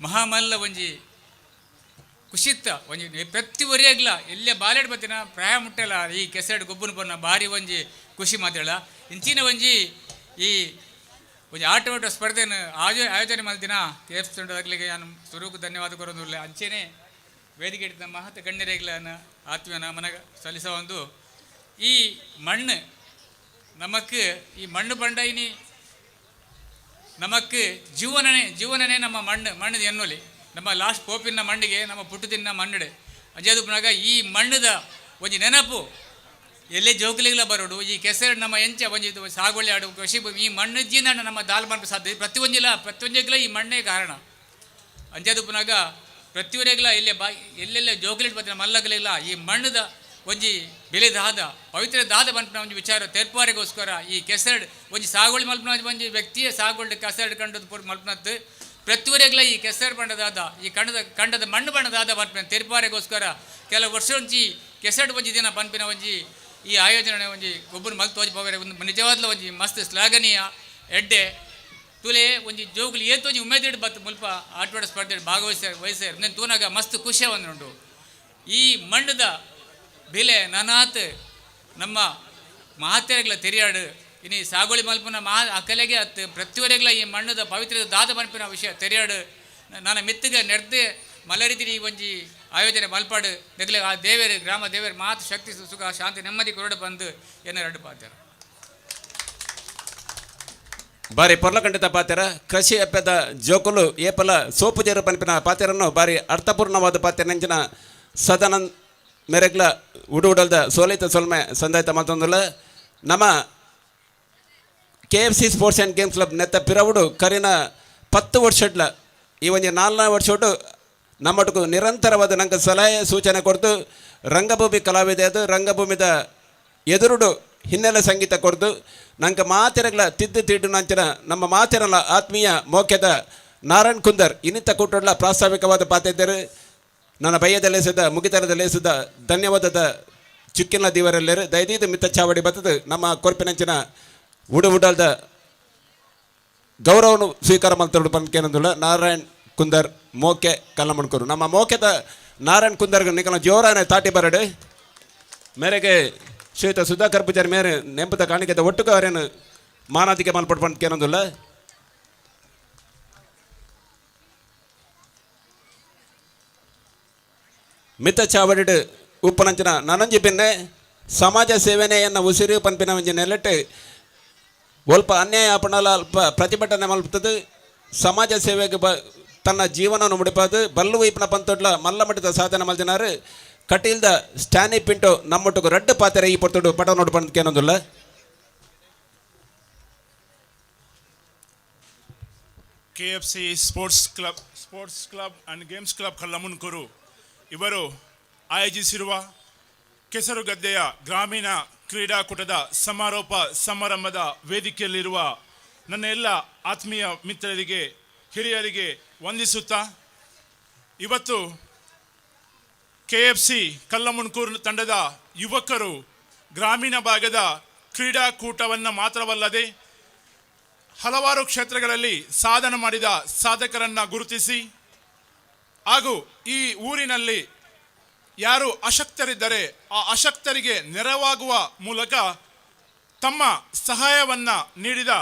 ಮಹಾಮಲ್ಲ ಒಂಜಿ ಕುಶಿತ್ತ ಒಂಜಿ ಪ್ರತಿ ಒರಿಯಾಗ್ಲ ಎಲ್ಲೇ ಬಾಲೆಡ್ ಬತ್ತಿನ ಪ್ರಾಯ ಮುಟ್ಟಲ್ಲ ಈ ಕೆಸಡ್ ಗೊಬ್ಬನ ಬನ್ನ ಭಾರಿ ಒಂಜಿ ಖುಷಿ ಮಾತಾಡ ಇಂಚಿನ ಒಂಜಿ ಈ ಒಂಜಿ ಆಟೋಟ ಸ್ಪರ್ಧೆಯನ್ನು ಆಯೋಜನೆ ಮಲ್ದಿನ ಕೆ ಎಫ್ ತಂಡದಾಗಲಿಗೆ ನಾನು ಸುರುಕು ಧನ್ಯವಾದ ಕೊರೋದಿಲ್ಲ. ಅಂಚೆನೆ ವೇದಿಕೆ ಹಿಡಿದ ಮಹತ್ ಗಣ್ಯರೇಗ್ಲನ ಆತ್ಮೀಯ ಮನಗ ಸಲ್ಲಿಸೋ ಒಂದು ಈ ಮಣ್ಣು ನಮಕ್ ಈ ಮಣ್ಣು ಬಂಡ ಇನಿ ನಮಕ್ ಜೀವನನೇ ಜೀವನನೇ ನಮ್ಮ ಮಣ್ಣು ಮಣ್ಣು ಎನ್ನೋಲಿ ನಮ್ಮ ಲಾಸ್ಟ್ ಪೋಪಿನ ಮಣ್ಣಿಗೆ ನಮ್ಮ ಪುಟ್ಟುದಿನ ಮಣ್ಣಡೆ ಅಂಜಾದು ಈ ಮಣ್ಣದ ಒಂಜಿ ನೆನಪು ಎಲ್ಲೇ ಜೋಕುಲಿಗ್ಲ ಬರೋಡು ಈ ಕೆಸರು ನಮ್ಮ ಎಂಚ ಒಂಜಿ ಸಾಗುವಳಿ ಆಡು ಕೃಷಿ ಭೂಮಿ ಈ ಮಣ್ಣು ಜೀವನ ನಮ್ಮ ದಾಲ್ ಮನ್ಪ ಸಾಧ್ಯ ಪ್ರತಿಯೊಂಜಿಲ ಪ್ರತಿಯೊಂಜಿಗ್ಲ ಈ ಮಣ್ಣೇ ಕಾರಣ. ಅಂಜಾದು ಪುನಗ ಪ್ರತಿಯೊರಿಗ್ಲ ಎಲ್ಲೇ ಬಾ ಎಲ್ಲೆಲ್ಲ ಜೋಕುಲಿಟ್ ಬತ್ತಿನ ಮಲ್ಲಗಲಿಲ್ಲ ಈ ಮಣ್ಣದ ಒಂಜಿ ಬೆಲೆ ದಾದ ಪವಿತ್ರ ದಾದ ಪನ್ಪಿನ ಒಂಜಿ ವಿಚಾರ ತೆರ್ಪಾರಿಗೋಸ್ಕರ ಈ ಕೆಸರ್ಡ್ ಒಂಜಿ ಸಾಗುವಳಿ ಮಲ್ಪನ ಒಂಜಿ ವ್ಯಕ್ತಿಯೇ ಸಾಗುವಳಿ ಕೆಸರ್ಡ್ ಕಂಡು ಮಲ್ಪನದ್ದು ಪ್ರತಿಯೊರಿಗ್ಲ ಈ ಕೆಸರು ಬಣ್ಣದಾದ ಈ ಕಂಡದ ಕಂಡದ ಮಣ್ಣು ಬಣ್ಣದಾದ ಪನ್ಪಿನ ತೆರಿಪಾರೆಗೋಸ್ಕರ ಕೆಲವು ವರ್ಷ ಒಂಜಿ ಕೆಸರು ಒಂಜಿ ದಿನ ಪನ್ಪಿನ ಒಂಜಿ ಈ ಆಯೋಜನೆ ಒಂಜಿ ಗೊಬ್ಬರ ಮಲ್ತ್ ತೋಜಿ ಒಂದು ನಿಜವಾದ್ಲ ಒಂಜಿ ಮಸ್ತ್ ಶ್ಲಾಘನೀಯ ಎಡ್ಡೆ ತುಲೆ ಒಂಜಿ ಜೋಗುಲು ಏತ್ ಒಂಜಿ ಉಮೇದಿಡ್ ಬತ್ತು ಮುಲ್ಪ ಆಟವಾಡ ಸ್ಪರ್ಧೆ ಭಾಗವಹಿಸ ವಹಿಸ್ಯಾರ ನೆನ್ ತೂನಾಗ ಮಸ್ತ್ ಖುಷಿ ಉಂಡು. ಈ ಮಣ್ಣದ ಬೆಲೆ ನನಾತ್ ನಮ್ಮ ಮಹಾತೆರೆಗ್ಲ ತೆರಿಯಾಡು ಇನಿ ಸಾಗೋಳಿ ಮಲ್ಪುನ ಮಹಾ ಅಕಲೆಗೆ ಅತ್ತು ಪ್ರತಿಯೊರೆಗ್ಲ ಈ ಮಣ್ಣದ ಪವಿತ್ರದ ದಾದ ಮನ್ಪಿನ ವಿಷಯ ತೆರಿಯಾಡು. ನನ್ನ ಮಿತ್ತಿಗೆ ನೆಡ್ದು ಮಲರಿದಿರಿ ಒಂಜಿ ಆಯೋಜನೆ ಮಲ್ಪಾಡು ನೆಗ್ಲೆ ಆ ದೇವೇರು ಗ್ರಾಮ ದೇವೇರು ಮಾತು ಶಕ್ತಿ ಸುಖ ಶಾಂತಿ ನೆಮ್ಮದಿ ಕೊರಡು ಬಂದು ಎನ್ನ ಎರಡು ಪಾತ್ರ. ಬಾರಿ ಪೊರ್ಲಕಂಡಿತ ಪಾತ್ರ ಕೃಷಿ ಅಪ್ಪದ ಜೋಕುಲು ಏಪಲ ಸೋಪು ಜೇರು ಪನ್ಪಿನ ಪಾತ್ರನ್ನು ಬಾರಿ ಅರ್ಥಪೂರ್ಣವಾದ ಪಾತ್ರ ನೆಂಚಿನ ಸದಾನಂದ್ ಮೆರೆಗ್ಲ ಉಡು ಉಡಲ್ದ ಸೋಲಿತ ಸೊಲ್ಮೆ ಸಂದಾಯ್ತ ಮತ್ತೊಂದುಲ್ಲ. ನಮ್ಮ K F C sports and games club ನೆತ್ತ ಪಿರವುಡು ಕರಿನ 10 ವರ್ಷಡ್ಲ ಈ ಒಂಜಿ 4ನೇ ವರ್ಷಡು ನಮ್ಮಟಕು ನಿರಂತರವಾದ ನಂಗೆ ಸಲಹೆ ಸೂಚನೆ ಕೊಡ್ತು ರಂಗಭೂಮಿ ಕಲಾವಿದೆ ಅದು ರಂಗಭೂಮಿದ ಎದುರುಡು ಹಿನ್ನೆಲೆ ಸಂಗೀತ ಕೊಡ್ದು ನಂಗೆ ಮಾತಿರಗ್ಲ ತಿದ್ದು ತಿಡ್ಡು ನಂಚಿನ ನಮ್ಮ ಮಾತಿರಲ್ಲ ಆತ್ಮೀಯ ಮೋಕ್ಯದ ನಾರಾಯಣ್ ಕುಂದರ್ ಇನ್ನಿತ ಕೂಟಡ್ಲ ಪ್ರಾಸ್ತಾವಿಕವಾದ ಪಾತಿದ್ದರು. ನನ್ನ ಬಯ್ಯದ ಮುಗಿತರದ ಲೇಸಿದ ಧನ್ಯವಾದದ ಚುಕ್ಕಿನ ದೇವರೆಲ್ಲರು ದಯದೀದು ಮಿತ್ತ ಚಾವಡಿ ಬತ್ತದು ನಮ್ಮ ಕೊರ್ಪಿನಂಚಿನ ಉಡು ಉಡಲ್ದ ಗೌರವನು ಸ್ವೀಕಾರ ಮಲ್ತಡು ಪನ್ಕೇನಂದುಳ್ಳ ನಾರಾಯಣ್ ಕುಂದರ್ ಮೋಕೆ ಕಲ್ಲಮಣ್ಕೂರು. ನಮ್ಮ ಮೋಕೆದ ನಾರಾಯಣ್ ಕುಂದರ್ಗೆ ನಿಕಲ ಜೋರಾನೆ ತಾಟಿ ಬರಡು ಮೇರೆಗೆ ಶ್ರೀಯುತ ಸುಧಾಕರ್ ಪೂಜಾರಿ ಮೇರೆ ನೆಂಪದ ಕಾಣಿಕೆದ ಒಟ್ಟುಕು ಅವರೇನು ಮಾನಾದಿಕೆ ಮಲ್ಪಟ್ಟು ಪನ್ಕೇನಂದುಳ್ಳ. ಮಿತ್ತ ಚಾವಡಿಡು ಉಪ್ಪನಂಚಿನ ನನಂಜಿ ಪಿನ್ನೆ ಸಮಾಜ ಸೇವನೆಯನ್ನು ಉಸಿರು ಪನ್ಪಿನ ಒಂಜಿ ನೆಲೆಟ್ಟು ಒಲ್ಪ ಅನ್ಯಾಯ ಆಪಣಲ ಅಲ್ಪ ಪ್ರತಿಭಟನೆ ಮಲ್ಪುತ್ತದೆ ಸಮಾಜ ಸೇವೆಗೆ ತನ್ನ ಜೀವನವನ್ನು ಮುಡಿಪಾದು ಬಲ್ಲು ವೈಪನ ಪಂತೊಡ್ಲ ಮಲ್ಲ ಮಟ್ಟದ ಸಾಧನೆ ಮಲ್ದಿನಾರು ಕಟೀಲ್ದ ಸ್ಟ್ಯಾನಿ ಪಿಂಟೋ ನಮ್ಮೊಟ್ಟುಗು ರಡ್ಡು ಪಾತ್ರೆ ಈ ಪೊರ್ತುಡು ಪಟ ನೋಡು ಪಂದ್ಕೇನೊಂದುಲ್ಲ. KFC sports club and games club Kallamundkur ಇವರು ಆಯೋಜಿಸಿರುವ ಕೆಸರುಗದ್ದೆಯ ಗ್ರಾಮೀಣ ಕ್ರೀಡಾಕೂಟದ ಸಮಾರೋಪ ಸಮಾರಂಭದ ವೇದಿಕೆಯಲ್ಲಿರುವ ನನ್ನ ಎಲ್ಲ ಆತ್ಮೀಯ ಮಿತ್ರರಿಗೆ, ಹಿರಿಯರಿಗೆ ವಂದಿಸುತ್ತಾ, ಇವತ್ತು ಕೆಎಫ್ಸಿ ಕಲ್ಲಮುಣ್ಕೂರು ತಂಡದ ಯುವಕರು ಗ್ರಾಮೀಣ ಭಾಗದ ಕ್ರೀಡಾಕೂಟವನ್ನು ಮಾತ್ರವಲ್ಲದೆ ಹಲವಾರು ಕ್ಷೇತ್ರಗಳಲ್ಲಿ ಸಾಧನೆ ಮಾಡಿದ ಸಾಧಕರನ್ನು ಗುರುತಿಸಿ ಹಾಗೂ ಈ ಊರಿನಲ್ಲಿ ಯಾರು ಅಶಕ್ತರಿದ್ದರೆ ಆ ಅಶಕ್ತರಿಗೆ ನೆರವಾಗುವ ಮೂಲಕ ತಮ್ಮ ಸಹಾಯವನ್ನು ನೀಡಿದ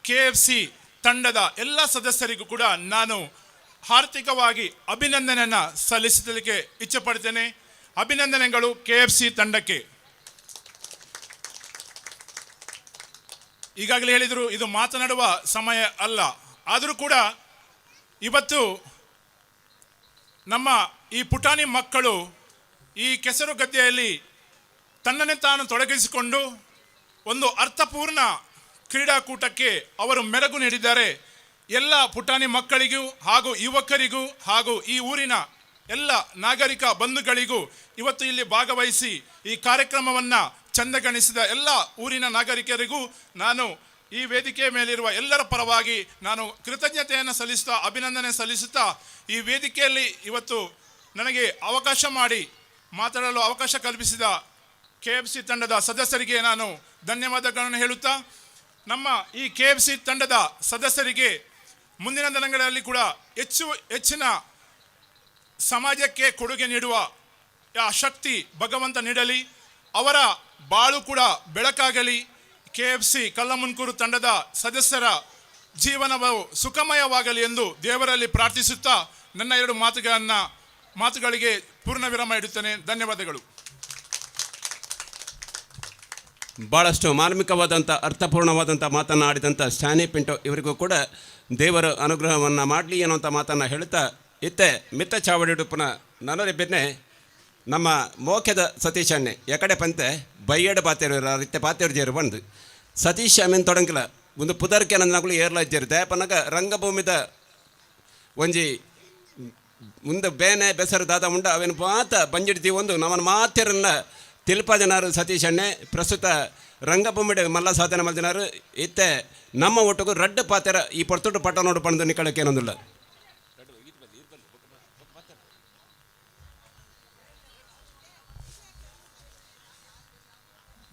ಕೆಎಫ್ಸಿ ತಂಡದ ಎಲ್ಲ ಸದಸ್ಯರಿಗೂ ಕೂಡ ನಾನು ಆರ್ಥಿಕವಾಗಿ ಅಭಿನಂದನೆಯನ್ನು ಸಲ್ಲಿಸಲಿಕ್ಕೆ ಇಚ್ಛೆಪಡ್ತೇನೆ. ಅಭಿನಂದನೆಗಳು ಕೆಎಫ್ಸಿ ತಂಡಕ್ಕೆ. ಈಗಾಗಲೇ ಹೇಳಿದರು, ಇದು ಮಾತನಾಡುವ ಸಮಯ ಅಲ್ಲ, ಆದರೂ ಕೂಡ ಇವತ್ತು ನಮ್ಮ ಈ ಪುಟಾಣಿ ಮಕ್ಕಳು ಈ ಕೆಸರು ಗದ್ದೆಯಲ್ಲಿ ತನ್ನನ್ನೇ ತಾನು ತೊಡಗಿಸಿಕೊಂಡು ಒಂದು ಅರ್ಥಪೂರ್ಣ ಕ್ರೀಡಾಕೂಟಕ್ಕೆ ಅವರು ಮೆರಗು ನೀಡಿದ್ದಾರೆ. ಎಲ್ಲ ಪುಟಾಣಿ ಮಕ್ಕಳಿಗೂ ಹಾಗೂ ಯುವಕರಿಗೂ ಹಾಗೂ ಈ ಊರಿನ ಎಲ್ಲ ನಾಗರಿಕ ಬಂಧುಗಳಿಗೂ ಇವತ್ತು ಇಲ್ಲಿ ಭಾಗವಹಿಸಿ ಈ ಕಾರ್ಯಕ್ರಮವನ್ನು ಚಂದಗಣಿಸಿದ ಎಲ್ಲ ಊರಿನ ನಾಗರಿಕರಿಗೂ ನಾನು ಈ ವೇದಿಕೆಯ ಮೇಲಿರುವ ಎಲ್ಲರ ಪರವಾಗಿ ನಾನು ಕೃತಜ್ಞತೆಯನ್ನು ಸಲ್ಲಿಸುತ್ತಾ, ಅಭಿನಂದನೆ ಸಲ್ಲಿಸುತ್ತಾ, ಈ ವೇದಿಕೆಯಲ್ಲಿ ಇವತ್ತು ನನಗೆ ಅವಕಾಶ ಮಾಡಿ ಮಾತಾಡಲು ಅವಕಾಶ ಕಲ್ಪಿಸಿದ ಕೆಎಫ್ಸಿ ತಂಡದ ಸದಸ್ಯರಿಗೆ ನಾನು ಧನ್ಯವಾದಗಳನ್ನು ಹೇಳುತ್ತಾ, ನಮ್ಮ ಈ ಕೆಎಫ್ಸಿ ತಂಡದ ಸದಸ್ಯರಿಗೆ ಮುಂದಿನ ದಿನಗಳಲ್ಲಿ ಕೂಡ ಹೆಚ್ಚಿನ ಸಮಾಜಕ್ಕೆ ಕೊಡುಗೆ ನೀಡುವ ಆ ಶಕ್ತಿ ಭಗವಂತ ನೀಡಲಿ, ಅವರ ಬಾಳು ಕೂಡ ಬೆಳಕಾಗಲಿ. ಕೆಎಫ್ಸಿ ಕಲ್ಲಮುಣ್ಕೂರು ತಂಡದ ಸದಸ್ಯರ ಜೀವನವು ಸುಖಮಯವಾಗಲಿ ಎಂದು ದೇವರಲ್ಲಿ ಪ್ರಾರ್ಥಿಸುತ್ತಾ ನನ್ನ ಎರಡು ಮಾತುಗಳಿಗೆ ಪೂರ್ಣ ವಿರಾಮ ಇಡುತ್ತೇನೆ. ಧನ್ಯವಾದಗಳು. ಭಾಳಷ್ಟು ಮಾರ್ಮಿಕವಾದಂಥ ಅರ್ಥಪೂರ್ಣವಾದಂಥ ಮಾತನ್ನು ಆಡಿದಂಥ ಸ್ಟ್ಯಾನಿ ಪಿಂಟೋ ಇವರಿಗೂ ಕೂಡ ದೇವರ ಅನುಗ್ರಹವನ್ನು ಮಾಡಲಿ ಅನ್ನುವಂಥ ಮಾತನ್ನು ಹೇಳುತ್ತಾ, ಇತ್ತೆ ಮಿತ್ತ ಚಾವಡಿಡುಪ್ಪನ ನನರಿಬ್ಬನೇ ನಮ್ಮ ಮೋಖ್ಯದ ಸತೀಶ್ ಅಣ್ಣೆ ಎಕಡೆ ಪಂತೆ ಬೈಯಡ ಪಾತೇರು ಇತ್ತೆ ಪಾತೇರು ಜೇರು ಬಂದು ಸತೀಶ್ ಅಮೀನ್ ತೊಡಂಗಿಲ್ಲ ಒಂದು ಪುದರ್ಕೆ ನನ್ನಗಳು ಏರ್ಲ ಇದ್ದೀರು ದಯಪನಗ ರಂಗಭೂಮಿದ ಒಂಜಿ ಮುಂದೆ ಬೇನೆ ಬೆಸರು ದಾದ ಉಂಡ ಅವೇನು ಮಾತ ಬಂಜಿಡ್ತೀವಿ ಒಂದು ನಮ್ಮನ್ನು ಮಾತಿರನ್ನ ತಿಲ್ಪಾದಿನಾರು ಸತೀಶ್ ಅಣ್ಣೆ ಪ್ರಸ್ತುತ ರಂಗಭೂಮಿಡೆ ಮಲ್ಲ ಸಾಧನೆ ಮಲ್ದಿನಾರು ಇತ್ತೆ ನಮ್ಮ ಒಟ್ಟಿಗೂ ರಡ್ಡು ಪಾತೆರ ಈ ಪೊರ್ತುಟು ಪಟ್ಟ ನೋಡು ಪಂದು ನಿಕ್ಕಳಕ್ಕೇನೊಂದಿಲ್ಲ.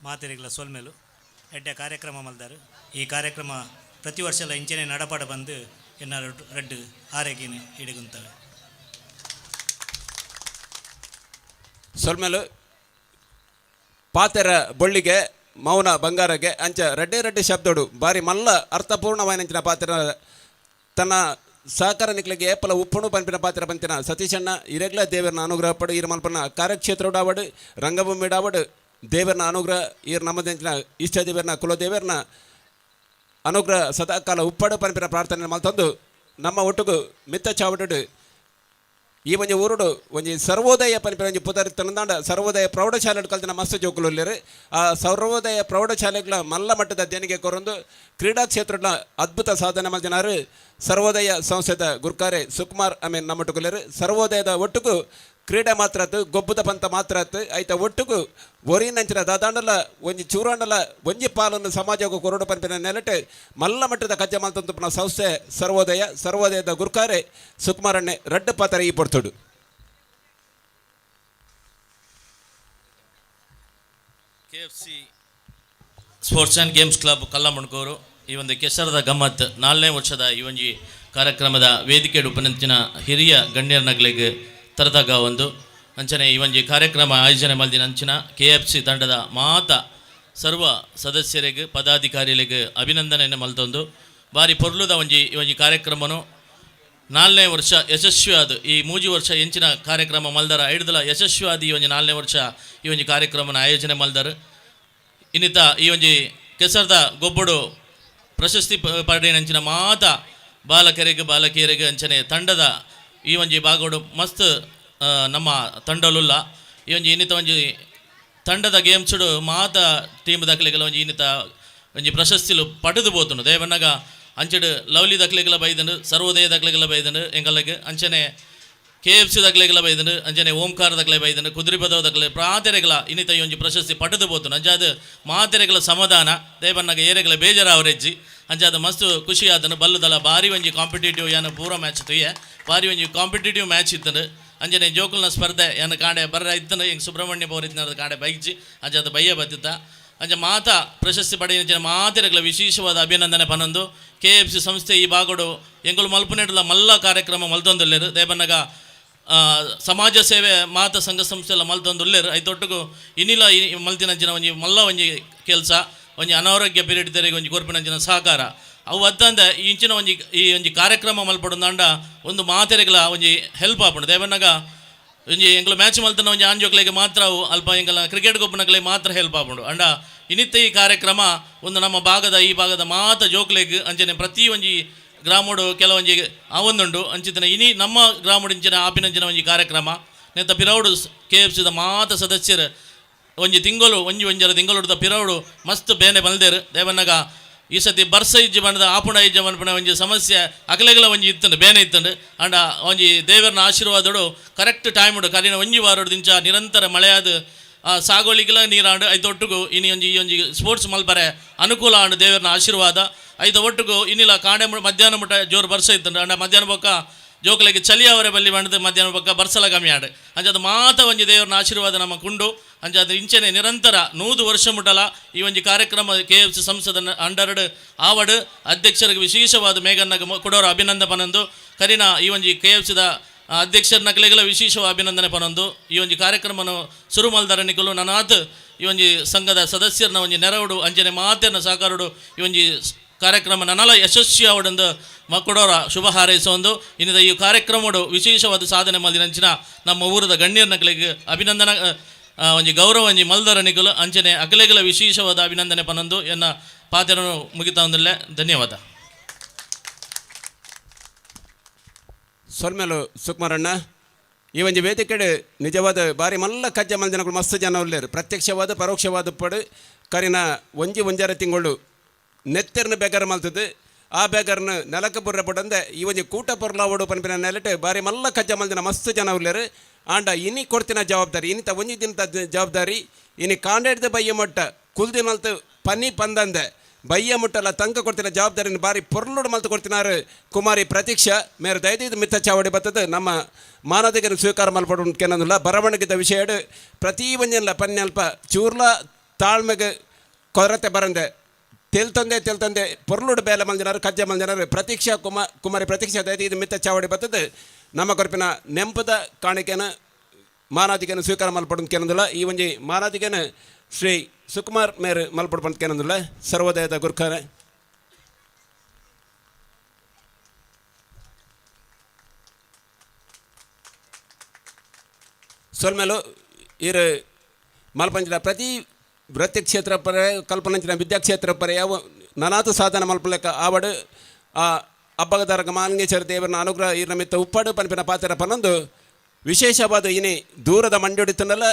ಮಾತೆರೆಗ್ಲ ಸೊಲ್ಮೆಲು ಎಡ್ಡೆ ಕಾರ್ಯಕ್ರಮ ಮಲ್ದಾರು. ಈ ಕಾರ್ಯಕ್ರಮ ಪ್ರತಿ ವರ್ಷಲ ಇಂಚನೆ ನಡಪಾಡ ಬಂದು ಎನ್ನ ರಡ್ಡು ಆರೋಗ್ಯನ ಇಡಗುಂತವೆ. ಸೊಲ್ಮೆಲು ಪಾತೆರ ಬೊಳ್ಳಿಗೆ ಮೌನ ಬಂಗಾರಗೆ ಅಂಚ ರಡ್ಡೆ ರಡ್ಡೆ ಶಬ್ದೋಡು ಬಾರಿ ಮಲ್ಲ ಅರ್ಥಪೂರ್ಣವಾಯಿನಂಚಿನ ಪಾತ್ರ ತನ್ನ ಸಹಕಾರ ನಿಕ್ಲಿಗೆ ಏಪಲ ಉಪ್ಪುಣು ಪನ್ಪಿನ ಪಾತ್ರ ಪಂತಿನ ಸತೀಶಣ್ಣ ಇರೆಗ್ಲ ದೇವರನ ಅನುಗ್ರಹ ಪಡು ಈರ್ ಮಲ್ಪನ ಕಾರ್ಯಕ್ಷೇತ್ರ ಡಾವಡು ರಂಗಭೂಮಿ ಡಾವಡು ದೇವರನ ಅನುಗ್ರಹ ಈರ್ ನಮ್ಮದಂಚಿನ ಇಷ್ಟ ದೇವರನ ಕುಲದೇವರನ ಅನುಗ್ರಹ ಸದಾಕಾಲ ಉಪ್ಪಡು ಪನ್ಪಿನ ಪ್ರಾರ್ಥನೆ ಮಲ್ತಂದು ನಮ್ಮ ಒಟ್ಟುಗು ಮಿತ್ತ ಚಾವಡು ಈ ಒಂಜಿ ಊರುಡು ಒಂಜಿ ಸರ್ವೋದಯ ಪನ್ಪಿನ ಒಂಜಿ ಪುದರ್ ತನ್ನದಾಂಡ ಸರ್ವೋದಯ ಪ್ರೌಢಶಾಲೆ ಕಲ್ತಿನ ಮಸ್ತ್ ಜೋಕುಲು ಉಲ್ಲೆರ್. ಆ ಸರ್ವೋದಯ ಪ್ರೌಢಶಾಲೆಗಳ ಮಲ್ಲ ಮಟ್ಟದ ದೇಣಿಗೆ ಕೊರೊಂದು ಕ್ರೀಡಾ ಕ್ಷೇತ್ರದ ಅದ್ಭುತ ಸಾಧನೆ ಮಲ್ದಿನಾರು ಸರ್ವೋದಯ ಸಂಸ್ಥೆದ ಗುರ್ಕಾರೆ ಸುಕುಮಾರ್ ಅಮೀನ್ ನಮ್ಮೊಟ್ಟುಗುಲ್ಲೆರ್. ಸರ್ವೋದಯದ ಒಟ್ಟುಗು ಕ್ರೀಡೆ ಮಾತ್ರ ಆತು, ಗೊಬ್ಬದ ಪಂತ ಮಾತ್ರ ಆತು, ಐತ ಒಟ್ಟುಗು ಒರಿನಂಚಿನ ದಾದಾಂಡಲ ಒಂಜಿ ಚೂರಾಂಡಲ ಒಂಜಿ ಪಾಲನ್ನು ಸಮಾಜಕ್ಕೂ ಕೊರಡು ಪನ್ಪಿನ ನೆಲಟೆ ಮಲ್ಲ ಮಟ್ಟದ ಕಜ್ಜ ಮಲ್ತಂತುಪ್ಪುನ ಸಂಸ್ಥೆ ಸರ್ವೋದಯ. ಸರ್ವೋದಯದ ಗುರ್ಕಾರೆ ಸುಕುಮಾರ್ ಅಣ್ಣೆ ರಡ್ಡು ಪಾತ್ರ ಈ ಪೊರ್ತುಡು. KFC sports and games club Kallamundkur ಈ ಒಂದು ಕೆಸರದ ಗಮ್ಮತ್ 4ನೇ ವರ್ಷದ ಈ ಒಂಜಿ ಕಾರ್ಯಕ್ರಮದ ವೇದಿಕೆ ಉಪನಂಚಿನ ಹಿರಿಯ ಗಣ್ಯರ್ನಗ್ಲಿಗ್ ತರತಗ ಒಂದು ಅಂಚನೆ ಈ ಒಂಜಿ ಕಾರ್ಯಕ್ರಮ ಆಯೋಜನೆ ಮಲ್ದಿನ ಅಂಚಿನ ಕೆ ಎಫ್ ಸಿ ತಂಡದ ಮಾತ ಸರ್ವ ಸದಸ್ಯರಿಗೆ ಪದಾಧಿಕಾರಿಗಳಿಗೆ ಅಭಿನಂದನೆಯನ್ನು ಮಲ್ತೊಂದು ಬಾರಿ ಪೊರ್ಲುದ ಒಂಜಿ ಈ ಒಂಜಿ ಕಾರ್ಯಕ್ರಮನು 4ನೇ ವರ್ಷ ಯಶಸ್ವಿಯಾದ ಈ 3 ವರ್ಷ ಎಂಚಿನ ಕಾರ್ಯಕ್ರಮ ಮಲ್ದರ ಐಡ್ದಲ ಯಶಸ್ವಿಯಾದ ಈ ಒಂಜಿ 4ನೇ ವರ್ಷ ಈ ಒಂಜಿ ಕಾರ್ಯಕ್ರಮನ ಆಯೋಜನೆ ಮಲ್ದರ. ಇನ್ನಿತ ಈ ಒಂಜಿ ಕೆಸರದ ಗೊಬ್ಬಡು ಪ್ರಶಸ್ತಿ ಪಡೆಯಿನಂಚಿನ ಮಾತ ಬಾಲಕರಿಗೆ ಬಾಲಕಿಯರಿಗೆ ಅಂಚನೆ ತಂಡದ ಈ ಒಂಜಿ ಬಾಗೋಡು ಮಸ್ತ್ ನಮ್ಮ ತಂಡಲುಲ್ಲ ಈ ಒಂಜಿ ಇನ್ನಿತ ಒಂಜಿ ತಂಡದ ಗೇಮ್ಸುಡು ಮಾತ ಟೀಮ್ ದಾಖಲೆಗಳ ಒಂಜಿ ಇನ್ನಿತ ಒಂಜಿ ಪ್ರಶಸ್ತಿಲು ಪಡೆದು ಪೋತುಂಡು. ದೇವಣ್ಣಗ ಅಂಚೆಡು ಲವ್ಲಿ ದಾಖಲೆಗಳ ಬೈದಂಡು, ಸರ್ವೋದಯ ದಾಖಲೆಗಳ ಬೈದಂಡು ಎಂಗಲಗೆ ಅಂಚನೆ ಕೆ ಎಫ್ ಸಿ ದಾಖಲೆಗಳ ಬೈದಂಡು, ಅಂಚನೆ ಓಂಕಾರ ದಾಖಲೆ ಬೈದಂಡು, ಕುದುರೆಪದವ ದಾಖಲೆ ಪ್ರಾತೆರೆಗಳ ಇನ್ನಿತ ಈ ಒಂಜಿ ಪ್ರಶಸ್ತಿ ಪಡೆದು ಪೋತುಂಡು. ಅಂಚಾದ ಮಾತೆರೆಗಳ ಸಮಾಧಾನ ದೇವಣ್ಣಗ ಏರೆಗಳ ಬೇಜಾರಾವರೆಜ್ಜಿ ಅಂಚಾದ ಮಸ್ತ್ ಖುಷಿ ಆದನು. ಬಲ್ಲುದಲ ಭಾರಿ ಒಂಜಿ ಕಾಂಪಿಟೇಟಿವ್ ಯಾನ ಪೂರ ಮ್ಯಾಚ್ ತುಯ್ಯ ಭಾರಿ ಒಂಜಿ ಕಾಂಪಿಟೇಟಿವ್ ಮ್ಯಾಚ್ ಇತ್ತಂಡು. ಅಂಚನೆ ಜೋಕುಲ್ನ ಸ್ಪರ್ಧೆ ಯಾನ ಕಾಂಡೆ ಬರ್ರ ಇತ್ತನು ಹಿಂಗೆ ಸುಬ್ರಹ್ಮಣ್ಯ ಪೌರಿತ್ತಿನ ಕಾಂಡೆ ಬೈಜ್ಜಿ ಅಂಚಾದ ಬಯ್ಯ ಬತ್ತಿತ್ತ. ಅಂಚ ಮಾತಾ ಪ್ರಶಸ್ತಿ ಪಡೆಯಿನ ಮಾತೆರೆಗಳ ವಿಶೇಷವಾದ ಅಭಿನಂದನೆ ಪನೊಂದು ಕೆ ಎಫ್ ಸಿ ಸಂಸ್ಥೆ ಈ ಬಾಗೋಡು ಎಂಕುಲು ಮಲ್ಪುನೆಡ್ಲ ಮಲ್ಲ ಕಾರ್ಯಕ್ರಮ ಮಲ್ತೊಂದುಲ್ಲೆರ್. ದೇವಣ್ಣಗ ಸಮಾಜ ಸೇವೆ ಮಾತ ಸಂಘ ಸಂಸ್ಥೆ ಎಲ್ಲ ಮಲ್ತೊಂದುಲ್ಲೆರ್. ಐತೊಟ್ಟುಗು ಇನ್ನಿಲ ಮಲ್ತಿನಂಚಿನ ಒಂಜಿ ಮಲ್ಲ ಒಂಜಿ ಕೆಲಸ ಒಂಜಿ ಅನಾರೋಗ್ಯ ಪೀರಿಯಡ್ ಒಂಜಿ ಕೊರ್ಪಿನಂಚಿನ ಸಹಕಾರ ಅವು ಅತ್ತಂದೆ ಇಂಚಿನ ಒಂಜಿ ಈ ಒಂಜಿ ಕಾರ್ಯಕ್ರಮ ಮಲ್ಪಡುಂದಾಂಡ ಒಂದು ಮಾತೆರೆಗಳ ಒಂಜಿ ಹೆಲ್ಪ್ ಆಪುಂಡು. ದೇವಣ್ಣಗ ಒಂಜಿ ಎಂಕುಲು ಮ್ಯಾಚ್ ಮಲ್ತನ ಒಂಜಿ ಆಂಜೋಕ್ಲೆಗೆ ಮಾತ್ರ ಅವು ಅಲ್ಪ ಎಂಕಲ ಕ್ರಿಕೆಟ್ ಗೊಬ್ಬನಕ್ಲೆ ಮಾತ್ರ ಹೆಲ್ಪ್ ಆಪುಂಡು. ಅಂಡ ಇನ್ನಿತ್ತ ಈ ಕಾರ್ಯಕ್ರಮ ಒಂದು ನಮ್ಮ ಭಾಗದ ಈ ಭಾಗದ ಮಾತ ಜೋಕ್ಲೆಗ್ ಅಂಚನೆ ಪ್ರತಿ ಒಂಜಿ ಗ್ರಾಮಡು ಕೆಲವೊಂಜಿ ಆವೊಂದುಂಡು. ಅಂಚಿತನ ಇನಿ ನಮ್ಮ ಗ್ರಾಮಡು ಇಂಚಿನ ಆಪಿನಂಚಿನ ಒಂಜಿ ಕಾರ್ಯಕ್ರಮ ನೇತ ಪಿರೌಡು ಕೆ ಎಫ್ ಸಿದ ಮಾತ ಸದಸ್ಯರು ಒಂಜಿ ತಿಂಗಳು ಒಂಜಿ ಒಂಜರ ತಿಂಗಳುಡ್ದ ಪಿರೌಡು ಮಸ್ತ್ ಬೇನೆ ಬಲ್ದೇರು. ದೇವಣ್ಣಗ ಈ ಸತಿ ಬರ್ಸ ಇಜ್ಜಿ ಬಣ್ಣದ ಆಪುಣ ಇಜ್ಜ ಮನ್ಪುಣ ಒಂಜಿ ಸಮಸ್ಯೆ ಅಗಲೆಗಲ ಒಂಜಿ ಇತ್ತಂಡು ಬೇನೆ ಇತ್ತಂಡು. ಅಂಡ ಒಂಜಿ ದೇವರನ ಆಶೀರ್ವಾದಡು ಕರೆಕ್ಟ್ ಟೈಮ್ ಕರಿನ ಒಂಜಿ ವಾರಡು ದಿಂಚ ನಿರಂತರ ಮಳೆಯಾದ ಸಾಗೋಳಿಗೆಲ್ಲ ನೀರಾಂಡು ಐದೊಟ್ಟುಗು ಇನಿ ಒಂಜಿ ಈ ಒಂಜಿ ಸ್ಪೋರ್ಟ್ಸ್ ಮಲ್ಪರೆ ಅನುಕೂಲ ಆಂಡು ದೇವರನ ಆಶೀರ್ವಾದ ಐದ ಒಟ್ಟುಗು ಇನ್ನಿಲ್ಲ ಕಾಂಡೆ ಮಧ್ಯಾಹ್ನ ಮುಟ್ಟ ಜೋರು ಬರ್ಸ ಇತ್ತಂಡು. ಅಂಡ ಮಧ್ಯಾಹ್ನ ಬೊಕ್ಕ ಜೋಕುಲೆಗ್ ಚಳಿ ಅವರೆ ಬಲ್ಲಿ ಬಂಡದು ಮಧ್ಯಾಹ್ನ ಬೊಕ್ಕ ಬರ್ಸಲ ಕಮ್ಮಿ ಆಡು. ಅಂಚಾದ ಮಾತ ಒಂಜಿ ದೇವರನ ಆಶೀರ್ವಾದ ನಮ್ಮ ಕುಂಡು. ಅಂಚಾದ ಇಂಚನೆ ನಿರಂತರ 100 ವರ್ಷ ಮುಟ್ಟಲ ಈ ಒಂಜಿ ಕಾರ್ಯಕ್ರಮ ಕೆ ಎಫ್ ಸಿ ಸಂಸದ ಅಂಡರ್ಡ್ ಆವಡ್ ಅಧ್ಯಕ್ಷರಿಗೆ ವಿಶೇಷವಾದ ಮೇಘನ್ನ ಕೊಡೋರ ಅಭಿನಂದನೆ ಪನೊಂದು ಕರಿನ ಈ ಒಂಜಿ ಕೆ ಎಫ್ ಸಿದ ಅಧ್ಯಕ್ಷರ ನಕಲೆಗಳ ವಿಶೇಷ ಅಭಿನಂದನೆ ಪನೊಂದು ಈ ಒಂಜಿ ಕಾರ್ಯಕ್ರಮನ ಸುರು ಮಲ್ದರ ನಿಕಲು ನನಾತ್ ಈ ಒಂಜಿ ಸಂಘದ ಸದಸ್ಯರನ್ನ ಒಂಜಿ ನೆರವುಡು ಅಂಚನೆ ಮಾತೆರ್ನ ಸಹಕಾರಡು ಈ ಒಂಜಿ ಕಾರ್ಯಕ್ರಮ ನನಲ ಯಶಸ್ವಿ ಆವಡೆಂದು ಮಕ್ಕಳೋರ ಶುಭ ಹಾರೈಸೊಂದು ಇನ್ನಿದ ಈ ಕಾರ್ಯಕ್ರಮಡು ವಿಶೇಷವಾದ ಸಾಧನೆ ಮಲ್ದಿನಂಚಿನ ನಮ್ಮ ಊರದ ಗಣ್ಯರ್ನಕಲೆಗ್ ಅಭಿನಂದನ ಒಂಜಿ ಗೌರವ ಒಂಜಿ ಮಲ್ದರ ನಿಕಲು ಅಂಚನೆ ಅಕಲೆಗಳ ವಿಶೇಷವಾದ ಅಭಿನಂದನೆ ಪನೊಂದು ಎನ್ನ ಪಾತ್ರನು ಮುಗಿತಾ ಒಂದಿಲ್ಲ. ಧನ್ಯವಾದ. ಸೊಲ್ಮೆಲು ಸುಕುಮಾರಣ್ಣ ಈ ಒಂಜಿ ವೇದಿಕೆಡು ನಿಜವಾದ ಬಾರಿ ಮಲ್ಲ ಕಜ್ಜ ಮಲ್ದಿನಕುಲು ಮಸ್ತ್ ಜನ ಉಲ್ಲೇರು. ಪ್ರತ್ಯಕ್ಷವಾದ ಪರೋಕ್ಷವಾದ ಪಡು ಕರಿನ ಒಂಜಿ ಒಂಜರ ತಿಂಗಳು ನೆತ್ತೆರ್ನ ಬೇಗಾರ ಮಲ್ತದ್ದು ಆ ಬೇಗರ್ನ ನೆಲಕ್ಕೆ ಬುರ್ರ ಪಡಂದೆ ಈ ಒಂಜಿ ಕೂಟ ಪೊರ್ಲಾವಡು ಪನ್ಪಿನ ನೆಲಟೆ ಬಾರಿ ಮಲ್ಲ ಕಜ್ಜ ಮಲ್ದಿನ ಮಸ್ತ್ ಜನ ಉಲ್ಲೇರು. ಆಂಡ ಇನಿ ಕೊಡ್ತಿನ ಜವಾಬ್ದಾರಿ ಇನ್ನಿತ ಒಂಜಿ ದಿನದ ಜವಾಬ್ದಾರಿ ಇನಿ ಕಾಂಡೇಡ್ದ ಬಯ್ಯ ಮಟ್ಟ ಕುಲ್ದಿನಲ್ತು ಪನಿ ಪಂದಂದೆ ಬಯ್ಯ ಮುಟ್ಟಲ ತಂಕ ಕೊಡ್ತಿನ ಜವಾಬ್ದಾರಿನ ಬಾರಿ ಪೊರ್ಲುಡು ಮಲ್ತು ಕೊಡ್ತಿನಾರು ಕುಮಾರಿ ಪ್ರತೀಕ್ಷಾ ಮೇರು ದಯದೀದು ಮಿತ್ತ ಚಾವಡಿ ಬತ್ತದ ನಮ್ಮ ಮಾನದಿಗನ ಸ್ವೀಕಾರ ಮಲ್ಪಡು ಕೆನಂದುಲ್ಲ ಬರವಣಿಗೆದ ವಿಷಯಡು ಪ್ರತಿ ಒಂಜಲ್ಲ ಪನ್ಯಲ್ಪ ಚೂರ್ಲ ತಾಳ್ಮೆಗೆ ಕೊರತೆ ಬರಂದೆ ತೆಲ್ತಂದೆ ತೆಲ್ತಂದೆ ಪೊರ್ಲುಡು ಬೇಲೆ ಮಲ್ದಿನಾರು ಕಜ್ಜೆ ಮಲ್ದಿನಾರು ಪ್ರತೀಕ್ಷಾ ಕುಮಾರಿ ಪ್ರತೀಕ್ಷಾ ದಯದೀದು ಮಿತ್ತ ಚಾವಡಿ ಬತ್ತದ ನಮ್ಮ ಕೊರಪಿನ ನೆಂಪದ ಕಾಣಿಕೆನ ಮಾನಾದಿಗೆನ ಸ್ವೀಕಾರ ಮಲ್ಪಡು ಕೆನಂದುಲ್ಲ. ಈ ಒಂಜಿ ಮಾನಾದಿಗೆನ ಶ್ರೀ ಸುಕುಮಾರ್ ಮೇರು ಮಲ್ಪಡು ಪಂತ ಕೆನಂದುಲ್ಲ ಸರ್ವೋದಯದ ಗುರ್ಖಾನೆ. ಸೊಲ್ಮೇಲು ಇರು ಮಲ್ಪಂಚಿನ ಪ್ರತಿ ವೃತ್ತಿ ಕ್ಷೇತ್ರ ಪರ ಕಲ್ಪನಂಚಿನ ವಿದ್ಯಾಕ್ಷೇತ್ರ ಪರ ಯಾವ ನನಾತು ಸಾಧನ ಮಲ್ಪಲೆಕ್ಕ ಆವಡು ಆ ಅಬ್ಬಗದಾರಗ ಮಾಲಿಂಗೇಶ್ವರ ದೇವರನ ಅನುಗ್ರಹ ಈ ನಮಿತ್ತ ಉಪ್ಪಾಡು ಪನ್ಪಿನ ಪಾತ್ರ ಪನ್ನೊಂದು ವಿಶೇಷವಾದ ಇನಿ ದೂರದ ಮಂಡೋಡಿತನಲ್ಲ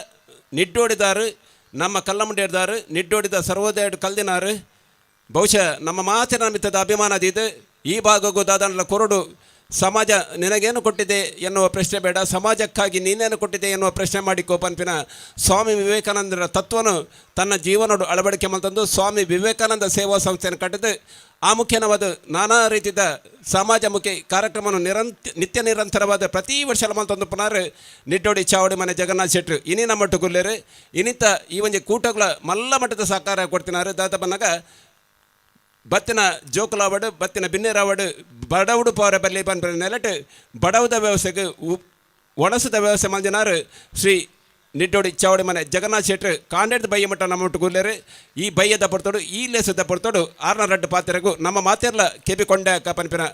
ನಿಡ್ಡೋಡಿದಾರು ನಮ್ಮ ಕಲ್ಲಮುಂಡೇಡ್ದಾರು ನಿಡ್ಡೋಡಿದ ಸರ್ವೋದಯ ಕಲ್ದಿನಾರು ಬಹುಶಃ ನಮ್ಮ ಮಾತಿನ ನಿಮಿತ್ತದ ಅಭಿಮಾನದಿದ್ದು ಈ ಭಾಗಕ್ಕೂ ದಾದನಲ ಕೊರಡು ಸಮಾಜ ನಿನಗೇನು ಕೊಟ್ಟಿದೆ ಎನ್ನುವ ಪ್ರಶ್ನೆ ಬೇಡ, ಸಮಾಜಕ್ಕಾಗಿ ನೀನೇನು ಕೊಟ್ಟಿದೆ ಎನ್ನುವ ಪ್ರಶ್ನೆ ಮಾಡಿಕೋ ಪನ್ಪಿನ ಸ್ವಾಮಿ ವಿವೇಕಾನಂದರ ತತ್ವನು ತನ್ನ ಜೀವನೋಡು ಅಳವಡಿಕೆ ಮಾಡ್ತಂದು ಸ್ವಾಮಿ ವಿವೇಕಾನಂದ ಸೇವಾ ಸಂಸ್ಥೆಯನ್ನು ಕಟ್ಟಿದ್ದು ಆ ಮುಖ್ಯನವಾದ ನಾನಾ ರೀತಿಯ ಸಮಾಜಮುಖಿ ಕಾರ್ಯಕ್ರಮವನ್ನು ನಿತ್ಯ ನಿರಂತರವಾದ ಪ್ರತಿ ವರ್ಷ ಮಲ್ತೊಂದು ಪುನರ್ ನಿಡ್ಡೋಡಿ ಚಾವಡಿ ಮನೆ ಜಗನ್ನಾಥ್ ಶೆಟ್ರು ಇನಿ ನಮ್ಮ ಗುಲ್ಲೇರು ಇನ್ನಿತ ಈ ಒಂಜಿ ಕೂಟಗಳ ಮಲ್ಲ ಮಟ್ಟದ ಸಹಕಾರ ಕೊಡ್ತಿನಾರು. ದಾತ ಬನ್ನಾಗ ಬತ್ತಿನ ಜೋಕುಲಾವಡು ಬತ್ತಿನ ಬಿನ್ನೇರಾವಡು ಬಡವುಡು ಪೋರ ಬಲ್ಲಿ ಪನ್ಪಿನ ನೆಲಟ್ ಬಡವದ ವ್ಯವಸ್ಥೆಗೆ ಒಣಸದ ವ್ಯವಸ್ಥೆ ಮಂಜನಾರು ಶ್ರೀ ನಿಡ್ಡೋಡಿ ಚಾವಡಿ ಮನೆ ಜಗನ್ನಾಥ್ ಶೆಟ್ರು ಕಾಂಡೆಡ್ದ ಬಯ್ಯ ಮಟ್ಟ ನಮ್ಮ ಗುಲ್ಲೇರು ಈ ಬಯ್ಯದ ಪೊರ್ತೋಡು ಈ ಲೇಸದ ಪೊರ್ತೋಡು ಆರ್ನ ರಡ್ಡು ಪಾತ್ರೆಗೂ ನಮ್ಮ ಮಾತೆರ್ಲ ಕೆಬಿ ಕೊಂಡ ಪನ್ಪಿನ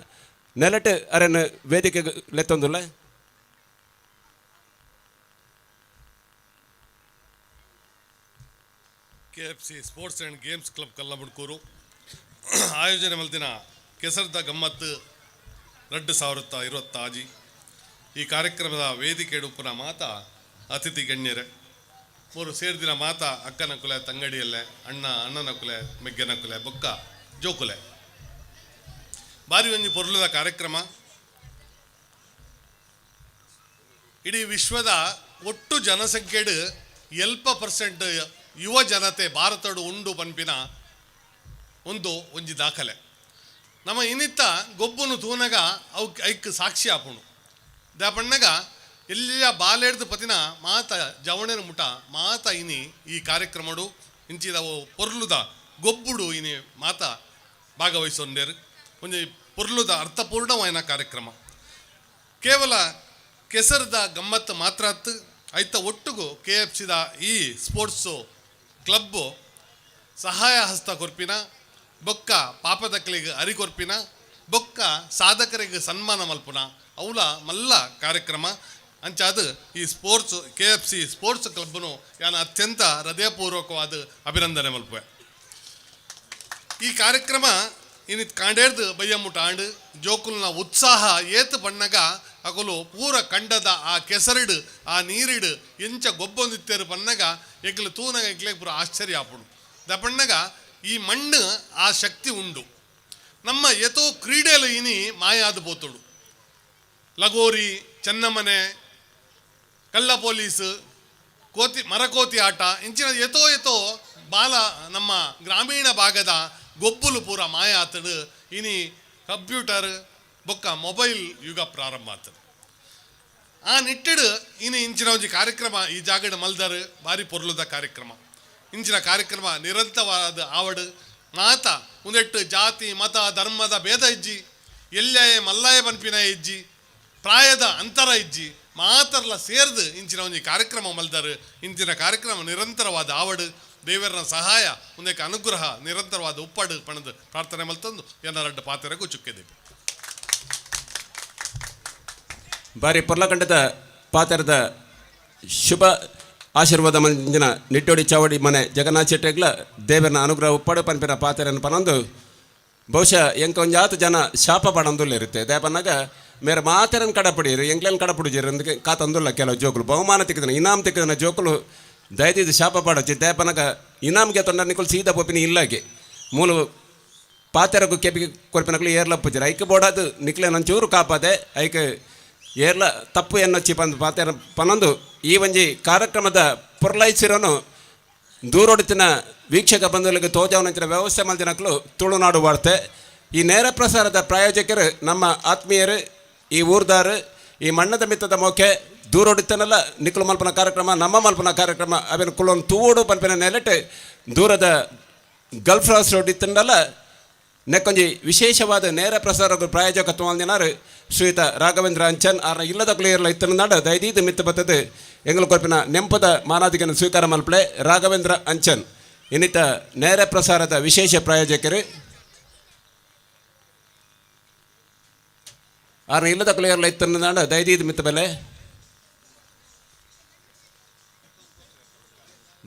ನೆಲಟ್ ಅರನ್ ವೇದಿಕೆ ಲೆತ್ತೊಂದುಲ್ಲ. KFC sports and games club Kallamudkur ಆಯೋಜನೆ ಮಲ್ತಿನ ಕೆಸರ್ದ ಗಮ್ಮತ್ತು 2026 ಈ ಕಾರ್ಯಕ್ರಮದ ವೇದಿಕೆ ಉಪ್ಪುನ ಮಾತಾ ಅತಿಥಿ ಗಣ್ಯರೇ, ಮೂರು ಸೇರ್ದಿನ ಮಾತಾ ಅಕ್ಕನ ಕುಲೆ ತಂಗಡಿಯಲ್ಲೇ ಅಣ್ಣ ಅಣ್ಣನ ಕುಲೆ ಮೆಗ್ಗನ ಕುಲೆ ಬೊಕ್ಕ ಜೋಕುಲೆ ಬಾರಿ ಒಂಜಿ ಪೊರ್ಲುದ ಕಾರ್ಯಕ್ರಮ. ಇಡೀ ವಿಶ್ವದ ಒಟ್ಟು ಜನಸಂಖ್ಯೆಡು 7% ಯುವ ಜನತೆ ಭಾರತಡು ಉಂಡು ಪನ್ಪಿನ ಒಂದು ಒಂಜಿ ದಾಖಲೆ. ನಮ್ಮ ಇನ್ನಿತ್ತ ಗೊಬ್ಬನು ತೂನಗ ಅವು ಐಕ್ ಸಾಕ್ಷಿ ಆಪುಣು ದಾಪಣ್ಣಗ ಎಲ್ಲ ಬಾಲೆಡ್ದು ಪತಿನ ಮಾತ ಜವಣೆನ ಮುಟ ಮಾತ ಇನಿ ಈ ಕಾರ್ಯಕ್ರಮಡು ಇಂಚಿದವು ಪೊರ್ಲುದ ಗೊಬ್ಬುಡು ಇನಿ ಮಾತ ಭಾಗವಹಿಸೊಂಡೇರು ಒಂಜಿ ಪೊರ್ಲುದ ಅರ್ಥಪೂರ್ಣವಾಯಿನ ಕಾರ್ಯಕ್ರಮ. ಕೇವಲ ಕೆಸರದ ಗಮ್ಮತ್ತು ಮಾತ್ರ ಅತ್ತು ಐತ ಒಟ್ಟುಗು ಕೆ ಎಫ್ ಸಿದ ಈ ಸ್ಪೋರ್ಟ್ಸು ಕ್ಲಬ್ಬು ಸಹಾಯ ಹಸ್ತ ಕೊರ್ಪಿನ ಬೊಕ್ಕ ಪಾಪದಕ್ಲಿಗೆ ಅರಿಕೊರ್ಪಿನ ಬೊಕ್ಕ ಸಾಧಕರಿಗೆ ಸನ್ಮಾನ ಮಲ್ಪುನ ಅವಲ ಮಲ್ಲ ಕಾರ್ಯಕ್ರಮ. ಅಂಚಾದ ಈ sports K F C sports ಕ್ಲಬ್ನು ಯಾನ ಅತ್ಯಂತ ಹೃದಯಪೂರ್ವಕವಾದ ಅಭಿನಂದನೆ ಮಲ್ಪುವೆ. ಈ ಕಾರ್ಯಕ್ರಮ ಇನಿ ಕಾಂಡೇರ್ದು ಬಯ್ಯಮ್ಮುಟ ಆಂಡು ಜೋಕುಲ್ನ ಉತ್ಸಾಹ ಏತು ಬಣ್ಣಗ ಅಗಲು ಪೂರ ಕಂಡದ ಆ ಕೆಸರಿಡು ಆ ನೀರಿಡು ಎಂಚ ಗೊಬ್ಬೊಂದಿತ್ತೇರು ಬಣ್ಣಗ ಎಗ್ಲು ತೂನಗ ಎಗ್ಲೆ ಪೂರ ಆಶ್ಚರ್ಯ ಆಪುಡು ದಪಣ್ಣಗ ಈ ಮಣ್ಣು ಆ ಶಕ್ತಿ ಉಂಡು. ನಮ್ಮ ಎತೋ ಕ್ರೀಡೆಲು ಇನಿ ಮಾಯಾದ ಬೋತುಡು ಲಗೋರಿ ಚೆನ್ನಮನೆ ಕಳ್ಳ ಪೊಲೀಸ್ ಕೋತಿ ಮರಕೋತಿ ಆಟ ಇಂಚಿನ ಎತೋ ಎತೋ ಬಾಲ ನಮ್ಮ ಗ್ರಾಮೀಣ ಭಾಗದ ಗೊಬ್ಬುಲು ಪೂರ ಮಾಯ ಆತಡು ಇನಿ ಕಂಪ್ಯೂಟರ್ ಬೊಕ್ಕ ಮೊಬೈಲ್ ಯುಗ ಪ್ರಾರಂಭ ಆತದು. ಆ ನಿಟ್ಟಿಡು ಇನಿ ಇಂಚಿನ ಒಂಜಿ ಕಾರ್ಯಕ್ರಮ ಈ ಜಾಗಡ್ ಮಲ್ದರು ಭಾರಿ ಪೊರ್ಲುದ ಕಾರ್ಯಕ್ರಮ. ಇಂಚಿನ ಕಾರ್ಯಕ್ರಮ ನಿರಂತರವಾದ ಆವಡು ಮಾತ ಒಂದೆಟ್ಟು ಜಾತಿ ಮತ ಧರ್ಮದ ಭೇದ ಇಜ್ಜಿ ಎಲ್ಲೇ ಮಲ್ಲಾಯ ಪನ್ಪಿನ ಇಜ್ಜಿ ಪ್ರಾಯದ ಅಂತರ ಇಜ್ಜಿ ಮಾತರ್ಲ ಸೇರ್ದು ಇಂಚಿನ ಒಂಜಿ ಕಾರ್ಯಕ್ರಮ ಮಲ್ದರು. ಇಂಚಿನ ಕಾರ್ಯಕ್ರಮ ನಿರಂತರವಾದ ಆವಡು ದೇವರನ ಸಹಾಯ ಒಂದಕ್ಕೆ ಅನುಗ್ರಹ ನಿರಂತರವಾದ ಉಪ್ಪಾಡು ಪಣದು ಪ್ರಾರ್ಥನೆ ಮಲ್ತಂದು ಎನ್ನ ಪಾತ್ರೆಗೂ ಚುಕ್ಕಿದ್ದೀವಿ. ಬಾರಿ ಪೊರ್ಲಕಂಡದ ಪಾತ್ರದ ಶುಭ ಆಶೀರ್ವಾದ ಮಂಜಿನ ನಿಟ್ಟೋಡಿ ಚಾವಡಿ ಮನೆ ಜಗನ್ನಾಥ ಶೆಟ್ಟಿಗ್ಲ ದೇವರನ ಅನುಗ್ರಹ ಉಪ್ಪಾಡು ಪನ್ಪಿನ ಪಾತ್ರೆಯನ್ನು ಪನೊಂದು ಬಹುಶಃ ಎಂಕ ಒಂಜಾತ ಜನ ಶಾಪ ಪಡೊಂದುಲ್ಲ ಇರುತ್ತೆ ದೇಪನ್ನಾಗ ಮೇರೆ ಮಾತೆರನ್ ಕಡಪಡಿರು ಎಂಕ್ಲನ್ ಕಡಪಡಿಜಿರು ಅಂದಕ್ಕೆ ಕಾತಂದುಲ್ಲ ಕೆಲವು ಜೋಕುಲು ಬಹುಮಾನ ತಿಕ್ಕದನ ಇನಾಮ್ ತಿಕ್ಕದನ ಜೋಕುಲು ದಯದಿದ್ದು ಶಾಪ ಪಾಡೊಚ್ಚಿ ದೇಪನಾಗ ಇನಾಮ್ಗೆ ತೊಂಡ ನಿಕುಲು ಸೀದಾ ಪೋಪಿನ ಇಲ್ಲಾಗೆ ಮೂಲು ಪಾತೆರಗು ಕೆಪಿಗೆ ಕೊರ್ಪಿನಕ್ಲು ಏರ್ಲ ಪೂಜಾರ ಐಕ್ ಬೋಡಾದು ನಿಕ್ಲೆ ನಂಚೂರು ಕಾಪಾದೆ ಐಕ್ ಏರ್ಲ ತಪ್ಪು ಎನ್ನೊಚ್ಚಿ ಪಂದು ಪಾತೆರ ಪನೊಂದು ಈ ಒಂಜಿ ಕಾರ್ಯಕ್ರಮದ ಪೊರ್ಲೈಸಿರೋನು ದೂರೊಡಿತಿನ ವೀಕ್ಷಕ ಬಂಧುಗಳಿಗೆ ತೋಜಾವನಂಚಿನ ವ್ಯವಸ್ಥೆ ಮಲ್ದಿನಕ್ಲು ತುಳುನಾಡು ವಾರ್ತೆ. ಈ ನೇರ ಪ್ರಸಾರದ ಪ್ರಾಯೋಜಕರು ನಮ್ಮ ಆತ್ಮೀಯರು, ಈ ಊರ್ದಾರು, ಈ ಮಣ್ಣದ ಮಿತ್ತದ ಮೋಕೆ ದೂರೊಡಿತನಲ್ಲ ನಿಕ್ಕಲು ಮಲ್ಪನ ಕಾರ್ಯಕ್ರಮ, ನಮ್ಮ ಮಲ್ಪನ ಕಾರ್ಯಕ್ರಮ ಅವೇನು ಕುಳ್ಳೊಂದು ತೂವೋಡು ಪನ್ಪಿನ ನೆಲೆಟ್ ದೂರದ ಗಲ್ಫ್ ರಾಸ್ ರೋಡ್ ಇತ್ತಂಡಲ್ಲ ನೆಕ್ಕೊಂಜಿ ವಿಶೇಷವಾದ ನೇರ ಪ್ರಸಾರ ಪ್ರಾಯೋಜಕತ್ವ ಮಲ್ದಿನಾರು ಶ್ರೀಯುತ ರಾಘವೇಂದ್ರ ಅಂಚನ್ ಆರ್ನ ಇಲ್ಲದ ಕ್ಲಿಯರ್ಲ ಇತ್ತನಾಡ ದಯದೀದ ಮಿತ್ತ ಬತ್ತದು ಎಂಗಳು ಕೊರ್ಪಿನ ನೆಂಪದ ಮಾನಾದಿಗನ ಸ್ವೀಕಾರ ಮಲ್ಪಲೆ ರಾಘವೇಂದ್ರ ಅಂಚನ್ ಇನ್ನಿತ ನೇರ ಪ್ರಸಾರದ ವಿಶೇಷ ಪ್ರಾಯೋಜಕರು. ಆರ್ನ ಇಲ್ಲದ ಕ್ಲಿಯರ್ಲ ಇತ್ತನಾಡ ದಯದೀದ ಮಿತ್ತ ಬೆಲೆ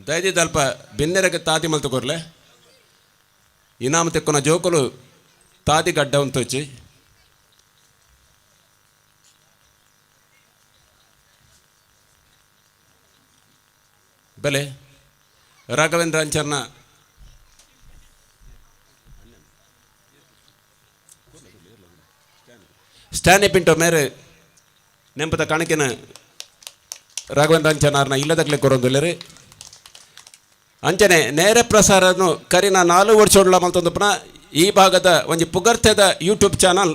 ದಯದೀದ ಅಲ್ಪ ಬಿನ್ನೆರಗೆ ತಾದಿ ಮಲ್ತು ಕೊರ್ಲೆ ಇನಾಮ ತೆಕ್ಕುನ ಜೋಕುಲು ತಾದಿ ಗಡ್ಡ ಉಂತೊಚ್ಚಿ. ಬೆಲೆ ರಾಘವೇಂದ್ರ ಅಂಚರ್ನ ಸ್ಟ್ಯಾನಿ ಪಿಂಟೋ ಮೇರೆ ನೆಂಪದ ಕಾಣಿಕೆನ ರಾಘವೇಂದ್ರ ಅಂಚನಾರ್ನ ಇಲ್ಲದಗ್ಲೆ ಕೊರೊಂದುಲ್ಲೆರ್. ಅಂಚನೆ ನೇರ ಪ್ರಸಾರನು ಕರಿನ 4 ವರ್ಷ ಮಲ್ತೊಂದುಪ್ಪುನ ಈ ಭಾಗದ ಒಂಜಿ ಪುಗರ್ತೆದ ಯೂಟ್ಯೂಬ್ ಚಾನಲ್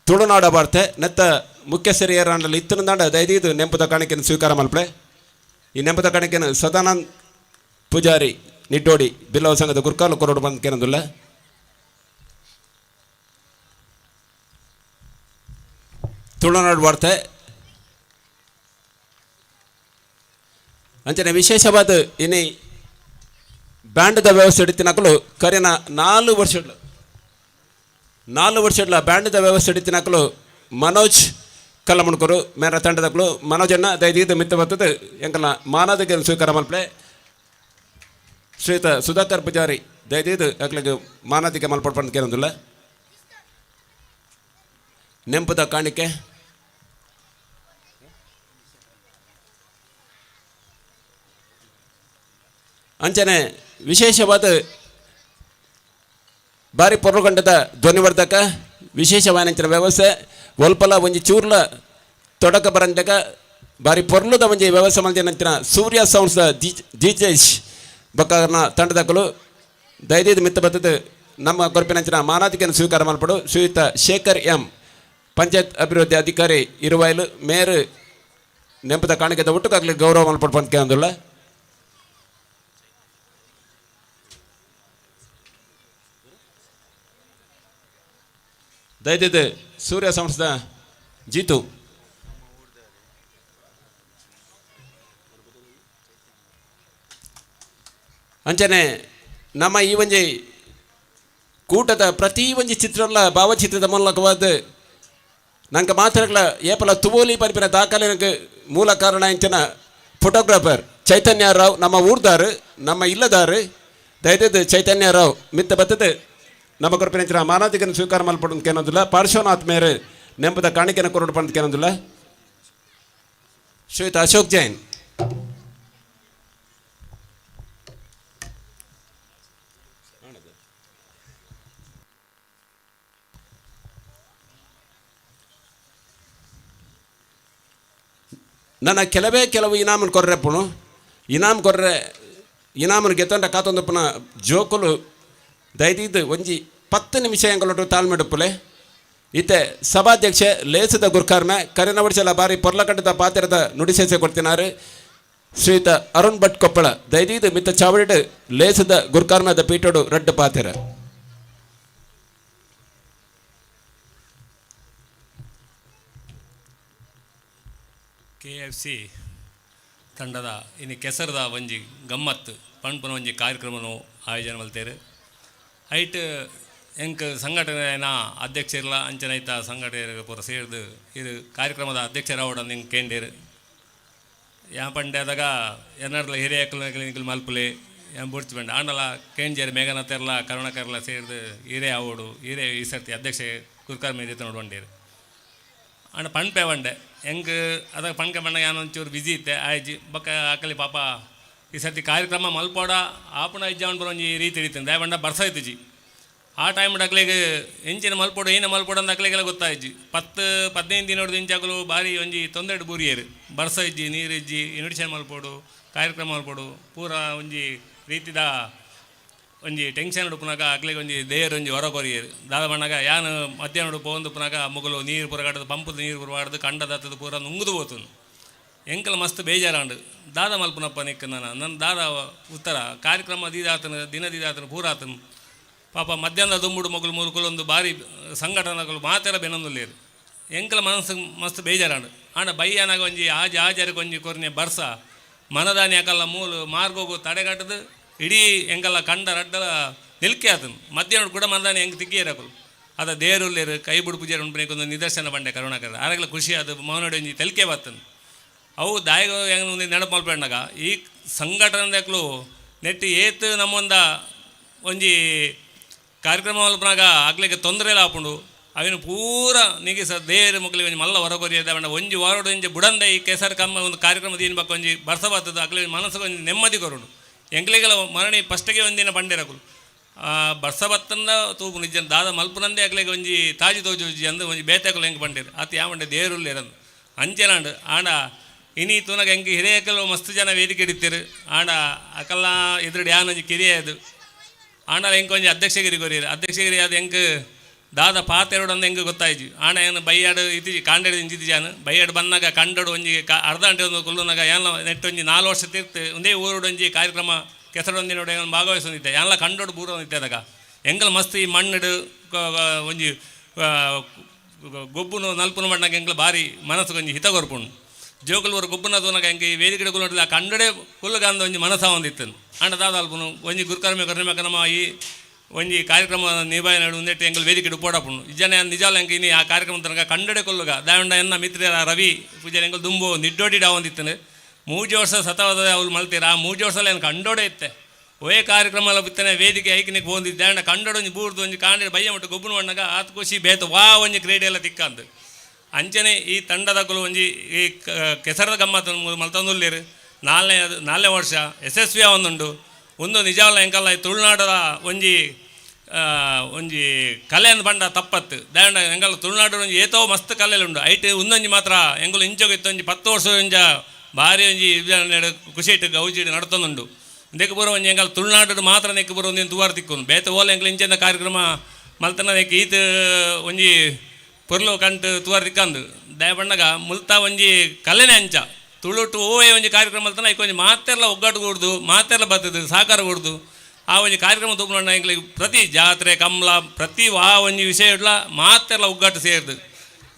ತುಳುನಾಡ ವಾರ್ತೆ ನೆತ್ತ ಮುಖ್ಯಸ್ಥರಿಯರಾಂಡಲ ಇತ್ತನದಾಂಡ ದಯದೀದು ನೆಂಪುದ ಕಾಣಿಕೆಯನ್ನು ಸ್ವೀಕಾರ ಮಲ್ಪಲೆ. ಈ ನೆಂಪುದ ಕಾಣಿಕೆಯನ್ನು ಸದಾನಂದ್ ಪೂಜಾರಿ ನಿಟ್ಟೋಡಿ ಬಿಲ್ಲವ ಸಂಘದ ಗುರ್ಕಾಲು ಕೊರಡು ಬಂದ್ ಕೇನದುಲ್ಲ. ತುಳುನಾಡು ವಾರ್ತೆ ಅಂಚನೆ ವಿಶೇಷವಾದ ಇನಿ ಬ್ಯಾಂಡ್ದ ವ್ಯವಸ್ಥೆ ಇಡ್ತಿನಕಲು ಕರಿನ 4 ವರ್ಷ 4 ವರ್ಷಗಳ ಬ್ಯಾಂಡ್ದ ವ್ಯವಸ್ಥೆ ಇಡ್ತಿನಕಲು ಮನೋಜ್ ಕಲ್ಲಮುಣ್ಕರು ಮೇರ ತಂಡದಕಲು ಮನೋಜನ್ನ ದಯದೀದ ಮಿತ್ತ ಬರ್ತದೆ ಎಂಕಲ್ನ ಮಾನದಕ್ಕೆ ಸ್ವೀಕಾರ ಮಲ್ಪಲೆ. ಶ್ರೀಯುತ ಸುಧಾಕರ್ ಪೂಜಾರಿ ದಯದೀದ ಅಕ್ಲಿಗೆ ಮಾನದಿಗೆ ಮಲ್ಪಡ್ಪಂದು ಕೇಳೊಂದಿಲ್ಲ. ನೆಂಪದ ಕಾಣಿಕೆ ಅಂಚನೆ ವಿಶೇಷವಾದ ಬಾರಿ ಪೊರ್ಲುಗಂಡದ ಧ್ವನಿವರ್ಧಕ ವಿಶೇಷವಾದ ವ್ಯವಸ್ಥೆ ಒಲ್ಪಲ ಒಂಜಿ ಚೂರ್ಲ ತೊಡಕ ಬರಂದಕ ಬಾರಿ ಪೊರ್ಲುದ ಒಂಜಿ ವ್ಯವಸ್ಥೆ ಮಲ್ದಿನಂಚಿನ ಸೂರ್ಯ ಸೌಂಡ್ಸ್ ಜಿಜೇಶ್ ಬೊಕ್ಕನ ತಂಡದಕಲು ದಯದೀದ ಮಿತ್ತ ಬತ್ತದ ನಮ್ಮ ಕೊರಪಿನಂಚಿನ ಮಾನಾದಿಕೆಯನ್ನು ಸ್ವೀಕಾರ ಮಲ್ಪಡು. ಶ್ರೀಯುತ ಶೇಖರ್ ಎಂ ಪಂಚಾಯತ್ ಅಭಿವೃದ್ಧಿ ಅಧಿಕಾರಿ ಇರುವಾಯ್ಲು ಮೇರು ನೆಂಪದ ಕಾಣಿಕೆದ ಒಟ್ಟುಕಾಗ್ಲಿ ಗೌರವ ಮಲ್ಪಡು ಪಂತ ಕೇಂದುಲ್ಲ. ದಯದಿದ್ದು ಸೂರ್ಯ ಸಂಸ್ಥದ ಜೀತು ಅಂಚನೆ ನಮ್ಮ ಈ ಒಂಜಿ ಕೂಟದ ಪ್ರತಿ ಒಂಜಿ ಚಿತ್ರಲ್ಲ ಭಾವಚಿತ್ರದ ಮೂಲಕವಾದ ನಂಗೆ ಮಾತ್ರಗಳ ಏಪಲ ತುವೋಲಿ ಪರಿಪಿನ ದಾಖಲೆ ನಂಗೆ ಮೂಲ ಕಾರಣ ಇಂಚಿನ ಫೋಟೋಗ್ರಾಫರ್ ಚೈತನ್ಯ ರಾವ್ ನಮ್ಮ ಊರ್ದಾರು ನಮ್ಮ ಇಲ್ಲದಾರು. ದಯದಿದ್ದು ಚೈತನ್ಯ ರಾವ್ ಮಿತ್ತ ಬತ್ತದ ನಮ್ಮ ಕೊರಪಿನ ಮಾನಾದಿಗನ ಸ್ವೀಕಾರ ಮಲ್ಪಡು ಕೇನೋದಿಲ್ಲ. ಪಾರ್ಶ್ವನಾಥ್ ಮೇರೆ ನೆಂಪದ ಕಾಣಿಕೆನ ಕೊರಡು ಪಂದ್ ಕೇನೋದಿಲ್ಲ. ಶ್ರೀಯುತ ಅಶೋಕ್ ಜೈನ್ ನನ್ನ ಕೆಲವೇ ಕೆಲವು ಇನಾಮನ್ ಕೊರ್ರೆ ಪುಣು ಇನಾಮ್ ಕೊರ್ರೆ ಇನಾಮನ್ ಗೆತ್ತೊಂಡ ಕಾತೊಂದು ಪುನ ಜೋಕುಲು ದಯದೀದ್ ಒಂಜಿ 10 ನಿಮಿಷ ಎಂಕಲೊಟ್ಟು ತಾಳ್ಮೆಡುಪ್ಪುಲೆ. ಇತ್ತೆ ಸಭಾಧ್ಯಕ್ಷ ಲೇಸದ ಗುರ್ಕಾರ್ಮೆ ಕರಿನ ವರ್ಷಲ ಬಾರಿ ಪೊರ್ಲಕಟ್ಟದ ಪಾತ್ರದ ನುಡಿಸೇಸೆ ಕೊಡ್ತಿನಾರು ಶ್ರೀಯುತ ಅರುಣ್ ಭಟ್ ಕೊಪ್ಪಳ ದಯದೀದ್ ಮಿತ್ತ ಚಾವಡಿಡ್ ಲೇಸದ ಗುರ್ಕಾರ್ಮೆದ ಪೀಠೋಡು ರಡ್ಡು ಪಾತೆರ. ಕೆ ಎಫ್ ಸಿ ತಂಡದ ಇನ್ನು ಕೆಸರದ ಒಂಜಿ ಗಮ್ಮತ್ತು ಪಣ್ಪುನ ಒಂಜಿ ಕಾರ್ಯಕ್ರಮನು ಆಯೋಜನೆ ಮಲ್ತೇರು. ಐಟ್ ಎಂಕ್ ಸಂಘಟನೆಯ ಅಧ್ಯಕ್ಷರ್ಲ ಅಂಚನೈತ ಸಂಘಟನೆ ಪೂರ ಸೇರ್ದು ಇದು ಕಾರ್ಯಕ್ರಮದ ಅಧ್ಯಕ್ಷರಾವಡ ನಿಂಗೆ ಕೇಂಡೇರು. ಯಾ ಪಂಡೆ ಆದಾಗ ಎನ್ನರ್ಲ ಹಿರಿಯ ಮಲ್ಪುಲೆ ಯಾನ್ ಬುಡ್ಚ್ ಬಂಡೆ ಆಂಡಲ ಕೇಂಜೇರು ಮೇಘನಾಥೆರ್ಲ ಕರುಣಾಕರ್ಲ ಸೇರ್ದು ಹಿರೇ ಆವೋಡು ಹಿರೇ ಈ ಸರ್ತಿ ಅಧ್ಯಕ್ಷ ಕುರ್ಕಾರ್ ಮೇಲೆ ನೋಡು ಬಂಡೇರು. ಆಂಡ ಪಣ್ಪೆ ಬಂಡೆ ಹೆಂಗೆ ಅದಾಗ ಪಣ್ಕೆ ಬಂಡ ಯಾನ್ ಒಂಚೂರು ಬಿಸಿ ಇತ್ತೆ ಆಯ್ಜಿ ಬೊಕ್ಕ ಆಕಲಿ ಪಾಪ ಈ ಸರ್ತಿ ಕಾರ್ಯಕ್ರಮ ಮಲ್ಪೋಡ ಆಪುಣ ಇಜ್ಜಾವನ್ ಬರೋ ಒಂಜಿ ರೀತಿ ರೀತಿ ದಯ ಬಂಡ ಬರ್ಸ ಇತ್ತಿಜಿ. ಆ ಟೈಮ್ ಅಕ್ಲೆಗ್ ಎಂಚಿನ ಮಲ್ಪೊಡು ಏನ ಮಲ್ಪೊಡು ಅಂದ್ ಅಕ್ಲೆಗೆಲ್ಲ ಗೊತ್ತಾಯ್ಜಿ. 10 15 ದಿನೊಡ್ದು ಇಂಚಾಕಲು ಬಾರಿ ಒಂಜಿ ತೊಂದರೆ ಬೂರಿಯರು. ಬರ್ಸ ಇಜ್ಜಿ, ನೀರು ಇಜ್ಜಿ, ಇನ್ವಿಟೇಷನ್ ಮಲ್ಪೊಡು, ಕಾರ್ಯಕ್ರಮ ಮಲ್ಪೊಡು, ಪೂರ ಒಂಜಿ ರೀತಿದ ಒಂಜಿ ಟೆನ್ಷನ್ ಉಡುಪುನಾಗ ಅಕ್ಲೆಗ್ ಒಂಜಿ ದೇಯರ್ ಒಂಜಿ ಹೊರ ಕೊರಿಯರು. ದಾದ ಬಣ್ಣಗ ಯಾನ್ ಮಧ್ಯಾಹ್ನ ಪೋವೊಂದುಪ್ಪುನಾಗ ಮೊಗಲು ನೀರು ಪೂರ ಕಟ್ಟದು, ಪಂಪದ ನೀರು ಪೂರ ಕಟ್ಟದು, ಕಂಡದ ಪೂರ ನುಂಗುದು ಪೋತುಂಡು. ಎಂಕಲ ಮಸ್ತ್ ಬೇಜಾರಾಂಡು. ದಾದ ಮಲ್ಪುನಪ್ಪ ನಿಕ್ ನನ್ನ ದಾದ ಉತ್ತರ ಕಾರ್ಯಕ್ರಮ ದೀದಾತನ ದಿನ ದೀದಾತನ ಪೂರ ಆತನು. ಪಾಪ ಮಧ್ಯಾಹ್ನ ದುಂಬುಡು ಮೊಗಲು ಮುರುಕುಲೊಂದು ಬಾರಿ ಸಂಘಟನೆಗಳು ಮಾತೆಲ್ಲ ಬೆನೊಂದುಲ್ಲೇರು. ಎಂಕಲ ಮನಸ್ಸು ಮಸ್ತ್ ಬೇಜಾರಾಂಡು. ಆಂಡ ಬಯ್ಯನಾಗ ಒಂಜಿ ಆಜ ಆಜಾರಿಗೆ ಒಂಜಿ ಕೊರ್ನೆ ಬರ್ಸ ಮನದಾನಿ ಅಕಲ್ಲ ಮೂಲು ಮಾರ್ಗೋಗು ತಡೆಗಟ್ಟದು ಇಡೀ ಎಂಕಲ್ಲ ಕಂಡ ರಡ್ಡಲ ನಿಲ್ಕೆ ಆತನು. ಮಧ್ಯಾಹ್ನ ಕೂಡ ಮನದಾನಿ ಹೆಂಗೆ ತಿಕ್ಕಿಯರಕಲು ಅದ ದೇರುಲ್ಲೇರು ಕೈ ಬುಡು ಪೂಜೆ ಉಂಟು ಒಂದು ನಿದರ್ಶನ ಬಂಡೆ ಕರುಣಾಕರ ಆರಾಗಲ ಖುಷಿ ಅದು ಮೌನಡಿ ಒಂಜಿ ತೆಲಿಕೆ ಬತ್ತನು. ಅವು ದಾಯಗ ಹೆಂಗೆ ಒಂದು ನೆನಪು ಮಲ್ಪಣ್ಣಾಗ ಈ ಸಂಘಟನೆದಕ್ಲು ನೆಟ್ಟು ಏತ್ ನಮ್ಮೊಂದ ಒಂಜಿ ಕಾರ್ಯಕ್ರಮ ಮಲ್ಪನಾಗ ಆಗ್ಲಿಕ್ಕೆ ತೊಂದರೆ ಇಲ್ಲ ಆಪುಂಡು. ಅವಿನ ಪೂರ ನಿಗಿಸ ದೇರು ಮಕ್ಕಳಿಗೆ ಒಂಜಿ ಮಲ್ಲ ಹೊರಗೊರಿಯದ ಬೇಡ ಒಂಜಿ ವಾರೋಡು ಒಂಜಿ ಬುಡಂದ ಈ ಕೆಸರು ಕಮ್ಮ ಒಂದು ಕಾರ್ಯಕ್ರಮ ದೀನ್ ಬಕ್ಕ ಒಂಜಿ ಬರ್ಸ ಬರ್ತದೆ ಅಕ್ಲಿಗೆ ಮನಸ್ಸಿಗೆ ಒಂಜಿ ನೆಮ್ಮದಿ ಕೊರುಂಡು. ಎಂಕ್ಲಿಗೆಲ್ಲ ಮರಣಿ ಫಸ್ಟಿಗೆ ಒಂದಿನ ಬಂಡೆರಕುಲು ಬರ್ಸ ಬತ್ತಂದ ತೂಪು ನಿಜ ದಾದ ಮಲ್ಪುನಂದೇ ಅಕ್ಲಿಗೆ ಒಂಜಿ ತಾಜಿ ತೋಜಿ ಅಂದು ಒಂಜಿ ಬೇತೆಕುಲು ಹೆಂಗೆ ಬಂಡೇರು ಆತ ಯಾವ ದೇರುಲ್ಲೇರಂದು ಅಂಚೆನಾಂಡು. ಆಂಡ ಇನಿ ತೂನಗ ಹೆಂಗೆ ಹಿರಿಯಕಲು ಮಸ್ತ್ ಜನ ವೇದಿಕೆ ಹಿಡಿತೀರು. ಆಂಡ ಅಕಲ್ಲ ಎದುರುಡು ಯಾನ್ ಒಂಜಿ ಕಿರಿಯದು ಆಂಡ ಎಂಕ್ ಒಂಜಿ ಅಧ್ಯಕ್ಷಗಿರಿ ಕೊರಿಯರು. ಅಧ್ಯಕ್ಷಗಿರಿ ಅದು ಎಂಕ್ ದಾದ ಪಾತೆರಡು ಅಂದ್ ಎಂಕ್ ಗೊತ್ತಾಯ್ತು. ಆಂಡ ಏನು ಬೈಯಾಡು ಇತ್ತೀಚೆ ಕಾಂಡೆಡು ಇಂಚಿತಿ ಜಾನು ಬೈಯಾಡು ಬಂದಾಗ ಕಂಡಡು ಒಂಜಿ ಅರ್ಧ ಗಂಟೆ ಒಂದು ಕುಲ್ಲುನಾಗ ಏನ ನೆಟ್ಟು ಒಂಜಿ 4 ವರ್ಷ ತೀರ್ತು ಒಂದೇ ಊರುಡು ಒಂಜಿ ಕಾರ್ಯಕ್ರಮ ಕೆಸರೊಂದಿನೋಡು ಏನು ಭಾಗವಹಿಸೊಂದಿದ್ದೆ ಏನ್ಲ ಕಂಡೋಡು ಬೂರ ಒಂದಿತ್ತೆ. ಅದಾಗ ಎಂಕಲ್ ಮಸ್ತ್ ಈ ಮಣ್ಣುಡು ಒಂಜಿ ಗೊಬ್ಬುನು ನಲ್ಪುನು ಮಣ್ಣಾಗ ಎಂಕಲ್ ಭಾರಿ ಮನಸ್ಸು ಒಂಜಿ ಹಿತ ಕೊರ್ಪುಂಡು. ಜೋಕುಲು ಊರು ಗೊಬ್ಬುನ ತೂನಗ ಎಂಕ್ ಈ ವೇದಿಕೆ ಕುಲ್ಲುಂಡಲ ಕಂಡಡೆ ಕುಲ್ಲುಗಾಂದ ಒಂಜಿ ಮನಸ್ಸ ಒಂದಿತ್ತು. ಆಂಡ ದಾದ ಅಲ್ಪುನು ಒಂಜಿ ಗುರುಕರ್ಮೆ ಕರ್ಮೆ ನಮ್ಮ ಈ ಒಂಜಿ ಕಾರ್ಯಕ್ರಮ ನಿಭಾಯ ಒಂದೆಟ್ಟು ಎಂಕಲ್ ವೇದಿಕೆ ಪೋಡಪುಂಡು. ಇಜ್ಜನೆ ನಿಜಾಲ ಎಂಕ್ ಇನಿ ಆ ಕಾರ್ಯಕ್ರಮ ತನಕ ಕಂಡಡೆ ಕೊಲ್ಲುಗ ದಾವಂಡ ಎನ್ನ ಮಿತ್ರ ರವಿ ಪೂಜಾರಿ ಎಂಕಲ್ ದುಂಬು ನಿಡ್ಡೋಡಿ ಡಾವಂದಿತ್ತು. 3 ವರ್ಷ ಸತವಾದ ಅವ್ರು ಮಲ್ತೀರ. ಆ 3 ವರ್ಷ ಏನು ಕಂಡೋಡೆ ಇತ್ತೆ ಒಯೇ ಕಾರ್ಯಕ್ರಮ ಎಲ್ಲ ಬಿತ್ತನೆ ವೇದಿಕೆ ಐಕನಿಗೆ ಹೋಗಿದ್ದೆ. ಆಂಡ ಕಂಡೋಡು ಒಂಜಿ ಬೂರ್ದು ಒಂಜಿ ಕಾಂಡೆ ಬಯ್ಯ ಮಟ್ಟು ಗೊಬ್ಬನ ಮಣ್ಣಾಗ ಆತ್ ಖುಷಿ ಬೇತ ವಾ ಒಂಜಿ ಕ್ರೀಡೆ ಎಲ್ಲ ತಿಕ್ಕಂದು. ಅಂಚನೆ ಈ ತಂಡದಕುಲು ಒಂಜಿ ಈ ಕೆಸರದ ಗಮ್ಮತ್ ಮಲ್ತೊಂದುಲ್ಲೇರು. ನಾಲ್ನೇ ವರ್ಷ ಯಶಸ್ವಿ ಒಂದುಂಡು. ಒಂದು ನಿಜವಲ್ಲ ಎಂಕಲ್ಲ ತುಳುನಾಡದ ಒಂಜಿ ಒಂಜಿ ಕಲೆ ಅಂದ್ ಬಂಡ ತಪ್ಪತ್ತು. ದಾಂಡ ಎಂಕಲ್ಲ ತುಳುನಾಡು ಒಂಜಿ ಏತೋ ಮಸ್ತ್ ಕಲೆಲುಂಡು. ಐಟ್ ಒಂದೊಂಜಿ ಮಾತ್ರ ಎಂಕುಲು ಇಂಚೊಗು ಇತ್ತೊಂಜಿ 10 ವರ್ಷ ಒಂಜ ಭಾರಿ ಒಂಜಿ ಖುಷಿ ಇಟ್ಟು ಗೌಜಿಡು ನಡತೊಂದುಂಡು. ಇಂದಕ್ಕೆ ಪೂರ ಒಂಜಿ ಎಂಕಲ್ಲ ತುಳುನಾಡು ಮಾತ್ರ ನೆಕ್ ಪೂರ ಒಂದಿನ ತುವಾರ್ ತಿಕ್ಕೊಂಡು ಬೇತೆ ಓಲ ಎಂಕಲ್ ಇಂಚಿನ ಕಾರ್ಯಕ್ರಮ ಮಲ್ತನ ನೆಕ್ ಈತ ಒಂಜಿ ಪೊರ್ಲು ಕಂಟು ತುವಾರ್ ತಿಕ್ಕಂದು. ದಯಪಣ್ಣಗ ಮುಲ್ತ ಒಂಜಿ ಕಲೆನೆ ಅಂಚ ತುಳುಟು ಓವೇ ಒಂಜಿ ಕಾರ್ಯಕ್ರಮ ಮಲ್ತನ ಐಕ್ ಒಂಜಿ ಮಾತೆರ್ಲ ಒಗ್ಗಟ್ಟು ಕೂಡ್ದು ಮಾತೆರ್ಲ ಬರ್ತದೆ ಸಹಕಾರ ಕೂಡ್ದು ಆ ಒಂಜಿ ಕಾರ್ಯಕ್ರಮ ತೂಪುನ ಎಂಕ್ಲೆಗ್ ಪ್ರತಿ ಜಾತ್ರೆ ಕಮ್ಲ ಪ್ರತಿ ವಾ ಒಂಜಿ ವಿಷಯ ಇಡ್ಲ ಮಾತೆರ್ಲ ಒಗ್ಗಟ್ಟು ಸೇರ್ದು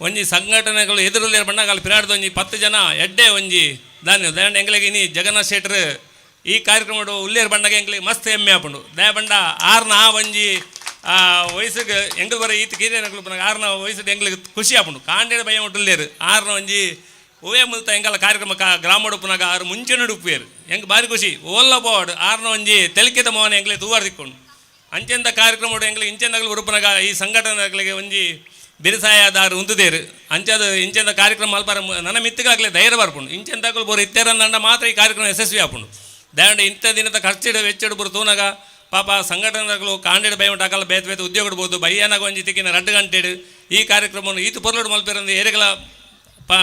ಒಂಜಿ ಸಂಘಟನೆಗಳು ಎದುರುಲ್ಲೇರ್ ಬಣ್ಣಗ ಅಲ್ಲಿ ಪಿರಾಡ್ದ ಒಂಜಿ 10 ಜನ ಎಡ್ಡೆ ಒಂಜಿ ದಾನ್ಯ ದಾಂಡ ಎಂಕ್ಲೆಗ್ ಇನಿ ಜಗನ್ನಾಥ್ ಶೆಟ್ರ್ ಈ ಕಾರ್ಯಕ್ರಮ ಉಲ್ಲೇರ್ ಬಣ್ಣಗ ಎಂಕ್ಲೆಗ್ ಮಸ್ತ್ ಹೆಮ್ಮೆ ಆಪುಂಡು. ದಯಪಂಡ ಆರ್ನ ಆ ಒಂಜಿ ವಯಸ್ಸಿಗೆ ಎಂಕಲ್ ಬರ ಈತ ಕೀರಿಯನಕುಲು ಪನಗ ಆರ್ನ ವಯಸ್ಸು ಎಂಕ್ಲೆಗ್ ಖುಷಿ ಆಪುಂಡು. ಕಾಂಡೇಡು ಭಯ ಉಲ್ಲೇರು ಆರ್ನ ಒಂಜಿ ಓವೇ ಮುಲ್ತ ಎಂಕಲ ಕಾರ್ಯಕ್ರಮ ಗ್ರಾಮ ಉಡುಪುನಾಗ ಆರು ಮುಂಚೆನೆ ಉಡುಪುವೇರು ಎಂಕ್ ಬಾರಿ ಖುಷಿ ಓಲ್ಲ ಪೋವಾಡು ಆರ್ನ ಒಂಜಿ ತೆಲಿಕೆದ ಮೋಹನ ಎಂಕ್ಲೆ ತೂವಾರ್ ತಿಕ್ಕೊಂಡು ಅಂಚೆಂತ ಕಾರ್ಯಕ್ರಮ ಎಂಕ್ಲೆ ಇಂಚೆಂದಗಲು ಉಡುಪುನಾಗ ಈ ಸಂಘಟನೆಗಳಿಗೆ ಒಂಜಿ ಬಿರುಸಾಯದಾರು ಉಂತುದೇರು ಅಂಚದ ಇಂಚೆಂತ ಕಾರ್ಯಕ್ರಮ ಮಲ್ಪಾರ ನನ್ನ ಮಿತ್ತಿಗಾಗಲೇ ಧೈರ್ಯ ಬರ್ಪುಂಡು. ಇಂಚೆಂತಾಗಲು ಬೋರು ಇತ್ತೇರಂದಂಡ ಮಾತ್ರ ಈ ಕಾರ್ಯಕ್ರಮ ಯಶಸ್ವಿ ಆಪುಂಡು. ದಾಂಡ ಇಂಥ ದಿನದ ಖರ್ಚಿಡು ವೆಚ್ಚಿಡು ಬೋರು ತೂನಗ ಪಾಪ ಸಂಘಟನೆಗಳು ಕಾಂಡೆಡ್ ಭಯ ಉಂಟು ಬೇತೆ ಬೇತೆ ಉದ್ಯೋಗ ಇಡ್ಬೋದು ಬಯ್ಯನಾಗ ಒಂಜಿ ತಿಕ್ಕಿನ 2 ಗಂಟೆಡು ಈ ಕಾರ್ಯಕ್ರಮವನ್ನು ಈತ ಪೊರ್ಲುಡು ಮಲ್ಪೇರಂದು ಏರೆಗಳ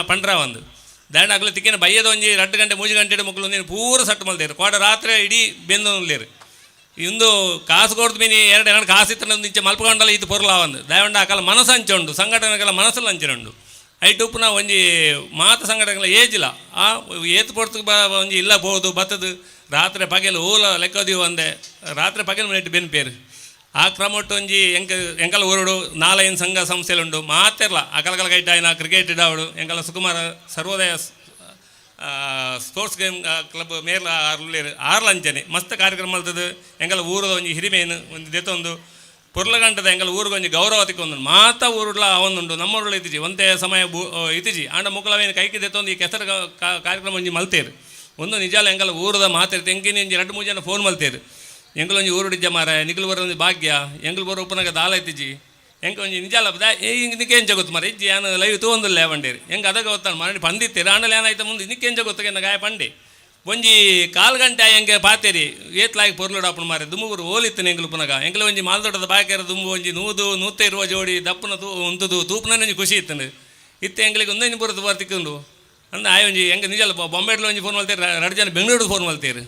ಪಂಡ್ರ ಒಂದು ದಾಂಡ ಅಗಲ ತಿಕ್ಕಿನ ಬಯ್ಯದ ಒಂಜಿ 2 ಗಂಟೆ 3 ಗಂಟೆ ಮಕ್ಕಳು ಒಂದಿನ ಪೂರ ಸಟ್ಟು ಮಲ್ತೇರು ಕೋಡ ರಾತ್ರಿ ಇಡೀ ಬೆಂದೊಂದು ಇಂದು ಕಾಸು ಕೊಡ್ದು ಮೀನಿ ಎರಡು ಎರಡು ಕಾಸು ಇತ್ತು ಇಂಚೆ ಮಲ್ಪಗೊಂಡಲ್ಲ ಇದು ಪೊರ್ಲ ಒಂದು ದಯವಂಡ ಅಕಲ ಮನಸ್ಸು ಹಂಚುಂಡು ಸಂಘಟನೆಗಳ ಮನಸ್ಸಲ್ಲಿ ಹಂಚಿನುಂಡು ಐಟುಪ್ಪುನ ಒಂಜಿ ಮಾತು ಸಂಘಟನೆಗಳ ಏಜಿಲ್ಲ ಆ ಏತು ಪೊರ್ತು ಒಂಜಿ ಇಲ್ಲ ಬೋದು ಬತ್ತದು ರಾತ್ರಿ ಪಗೆಲು ಓಲ ಲೆಕ್ಕದೀವು ಒಂದೆ ರಾತ್ರಿ ಪಗೆಲು ನೆಟ್ಟು ಬೆನ್ಪೇರು ಆ ಕ್ರಮಟ್ಟು ಒಂಜಿ ಎಂಕ ಎಂಕಲ ಊರುಡು 4-5 ಸಂಘ ಸಂಸ್ಥೆಲುಂಡು ಮಾತೆರ್ಲ ಅಕಲಕಲ ಕೈಟಾಯಿನ ಕ್ರಿಕೆಟ್ ಇಡಾವಡು ಎಂಕಲ ಸುಕುಮಾರ ಸರ್ವೋದಯ ಸ್ಪೋರ್ಟ್ಸ್ ಗೇಮ್ ಕ್ಲಬ್ ಮೇರ್ಲ ಆರ್ಲೇರು ಆರ್ಲ ಅಂಚನೆ ಮಸ್ತ್ ಕಾರ್ಯಕ್ರಮ ಮಲ್ತದು ಎಂಕಲ ಊರದ ಒಂಜಿ ಹಿರಿಮೇನು ಒಂದು ದೆತ್ತೊಂದು ಪೊರ್ಲಗಂಟದ ಎಂಕಲ ಊರಿಗೆ ಒಂಜಿ ಗೌರವ ತಿಕ್ಕೊಂದು ಮಾತ ಊರುಡ್ಲ ಅವೊಂದುಂಡು ನಮ್ಮ ಊರುಡ್ಲ ಇತ್ತಿಜಿ ಒಂತೆ ಸಮಯ ಇತ್ತಿಜಿ ಆಂಡ ಮುಕ್ಕಲವೇನು ಕೈకి ದೆತ್ತೊಂದು ಈ ಕೆಸರು ಕಾರ್ಯಕ್ರಮ ಒಂಜಿ ಮಲ್ತೇರು ಒಂದು ನಿಜಾಲ ಎಂಕಲ ಊರದ ಮಾತಿರ್ತೆ ಎಂಕಿನ ಒಂಜಿ 2-3 ಜನ ಫೋನ್ ಮಲ್ತೇರು ಎಂಕಲ ಒಂಜಿ ಊರುಡಿಜ್ಜ ಮಾರ ನಿಕಲ್ ಬರೋ ಒಂಜಿ ಭಾಗ್ಯ ಎಂಕಲ್ ಬರೋ ಉಪ್ಪನಾಗ ದಾಲ ಇತ್ತಿಜಿ ಎಂಕ ಒಂಜಿ ನಿಜಾಲ ನಿಕ್ಕೆ ಎಂಚ ಗೊತ್ತು ಮಾರ ಇಜ್ಜಿ ಯಾನು ಲೈವ್ ತೂವೊಂದುಲ್ಲ ವಂಡೇರಿ ಎಂಕ ಅದಕ್ಕೆ ಗೊತ್ತಾನು ಮರಣಿ ಪಂದಿತ್ತೇರು ಆಂಡಲ ಏನಾಯ್ತು ಮುಂದೆ ನಿಕ್ಕೆ ಎಂಚ ಗೊತ್ತು ಗಾಯ ಪಂಡೆ ಒಂಜಿ ಕಾಲು ಗಂಟೆ ಎಂಗೆ ಪಾತೇರಿ ಏತ್ಲಾಗಿ ಪೊರ್ಲುಡಾಪುನ ಮಾರೆ ದುಂಬುಗುರು ಓಲಿತ್ತು ಎಂಗ್ಲು ಪುನಗ ಎಂಗ್ಲ ಒಂಜಿ ಮಾಲ್ದೊಡದ ಬಾಕೆರ ದುಂಬು ಒಂಜಿ ನೂದು ನೂತ ಇರುವ ಜೋಡಿ ದಪ್ಪನ ತೂ ಉಂತುದು ತೂಪುನ ಒಂಜಿ ಖುಷಿ ಇತ್ತಂಡು ಇತ್ತೆ ಎಂಗ್ಲಿಗೆ ಒಂದೊಂಜಿ ಬರೋದು ಬರ್ತಿಕ್ಕೊಂಡು ಅಂದ ಆಯ್ ಒಂಜಿ ಎಂಗೆ ನಿಜ ಬೊಂಬೆಡ್ಲ ಒಂಜಿ ಫೋನ್ ಮಲ್ತೇರು ಎರಡು ಜನ ಬೆಂಗಳೂರು ಫೋನ್ ಮಲ್ತೇರು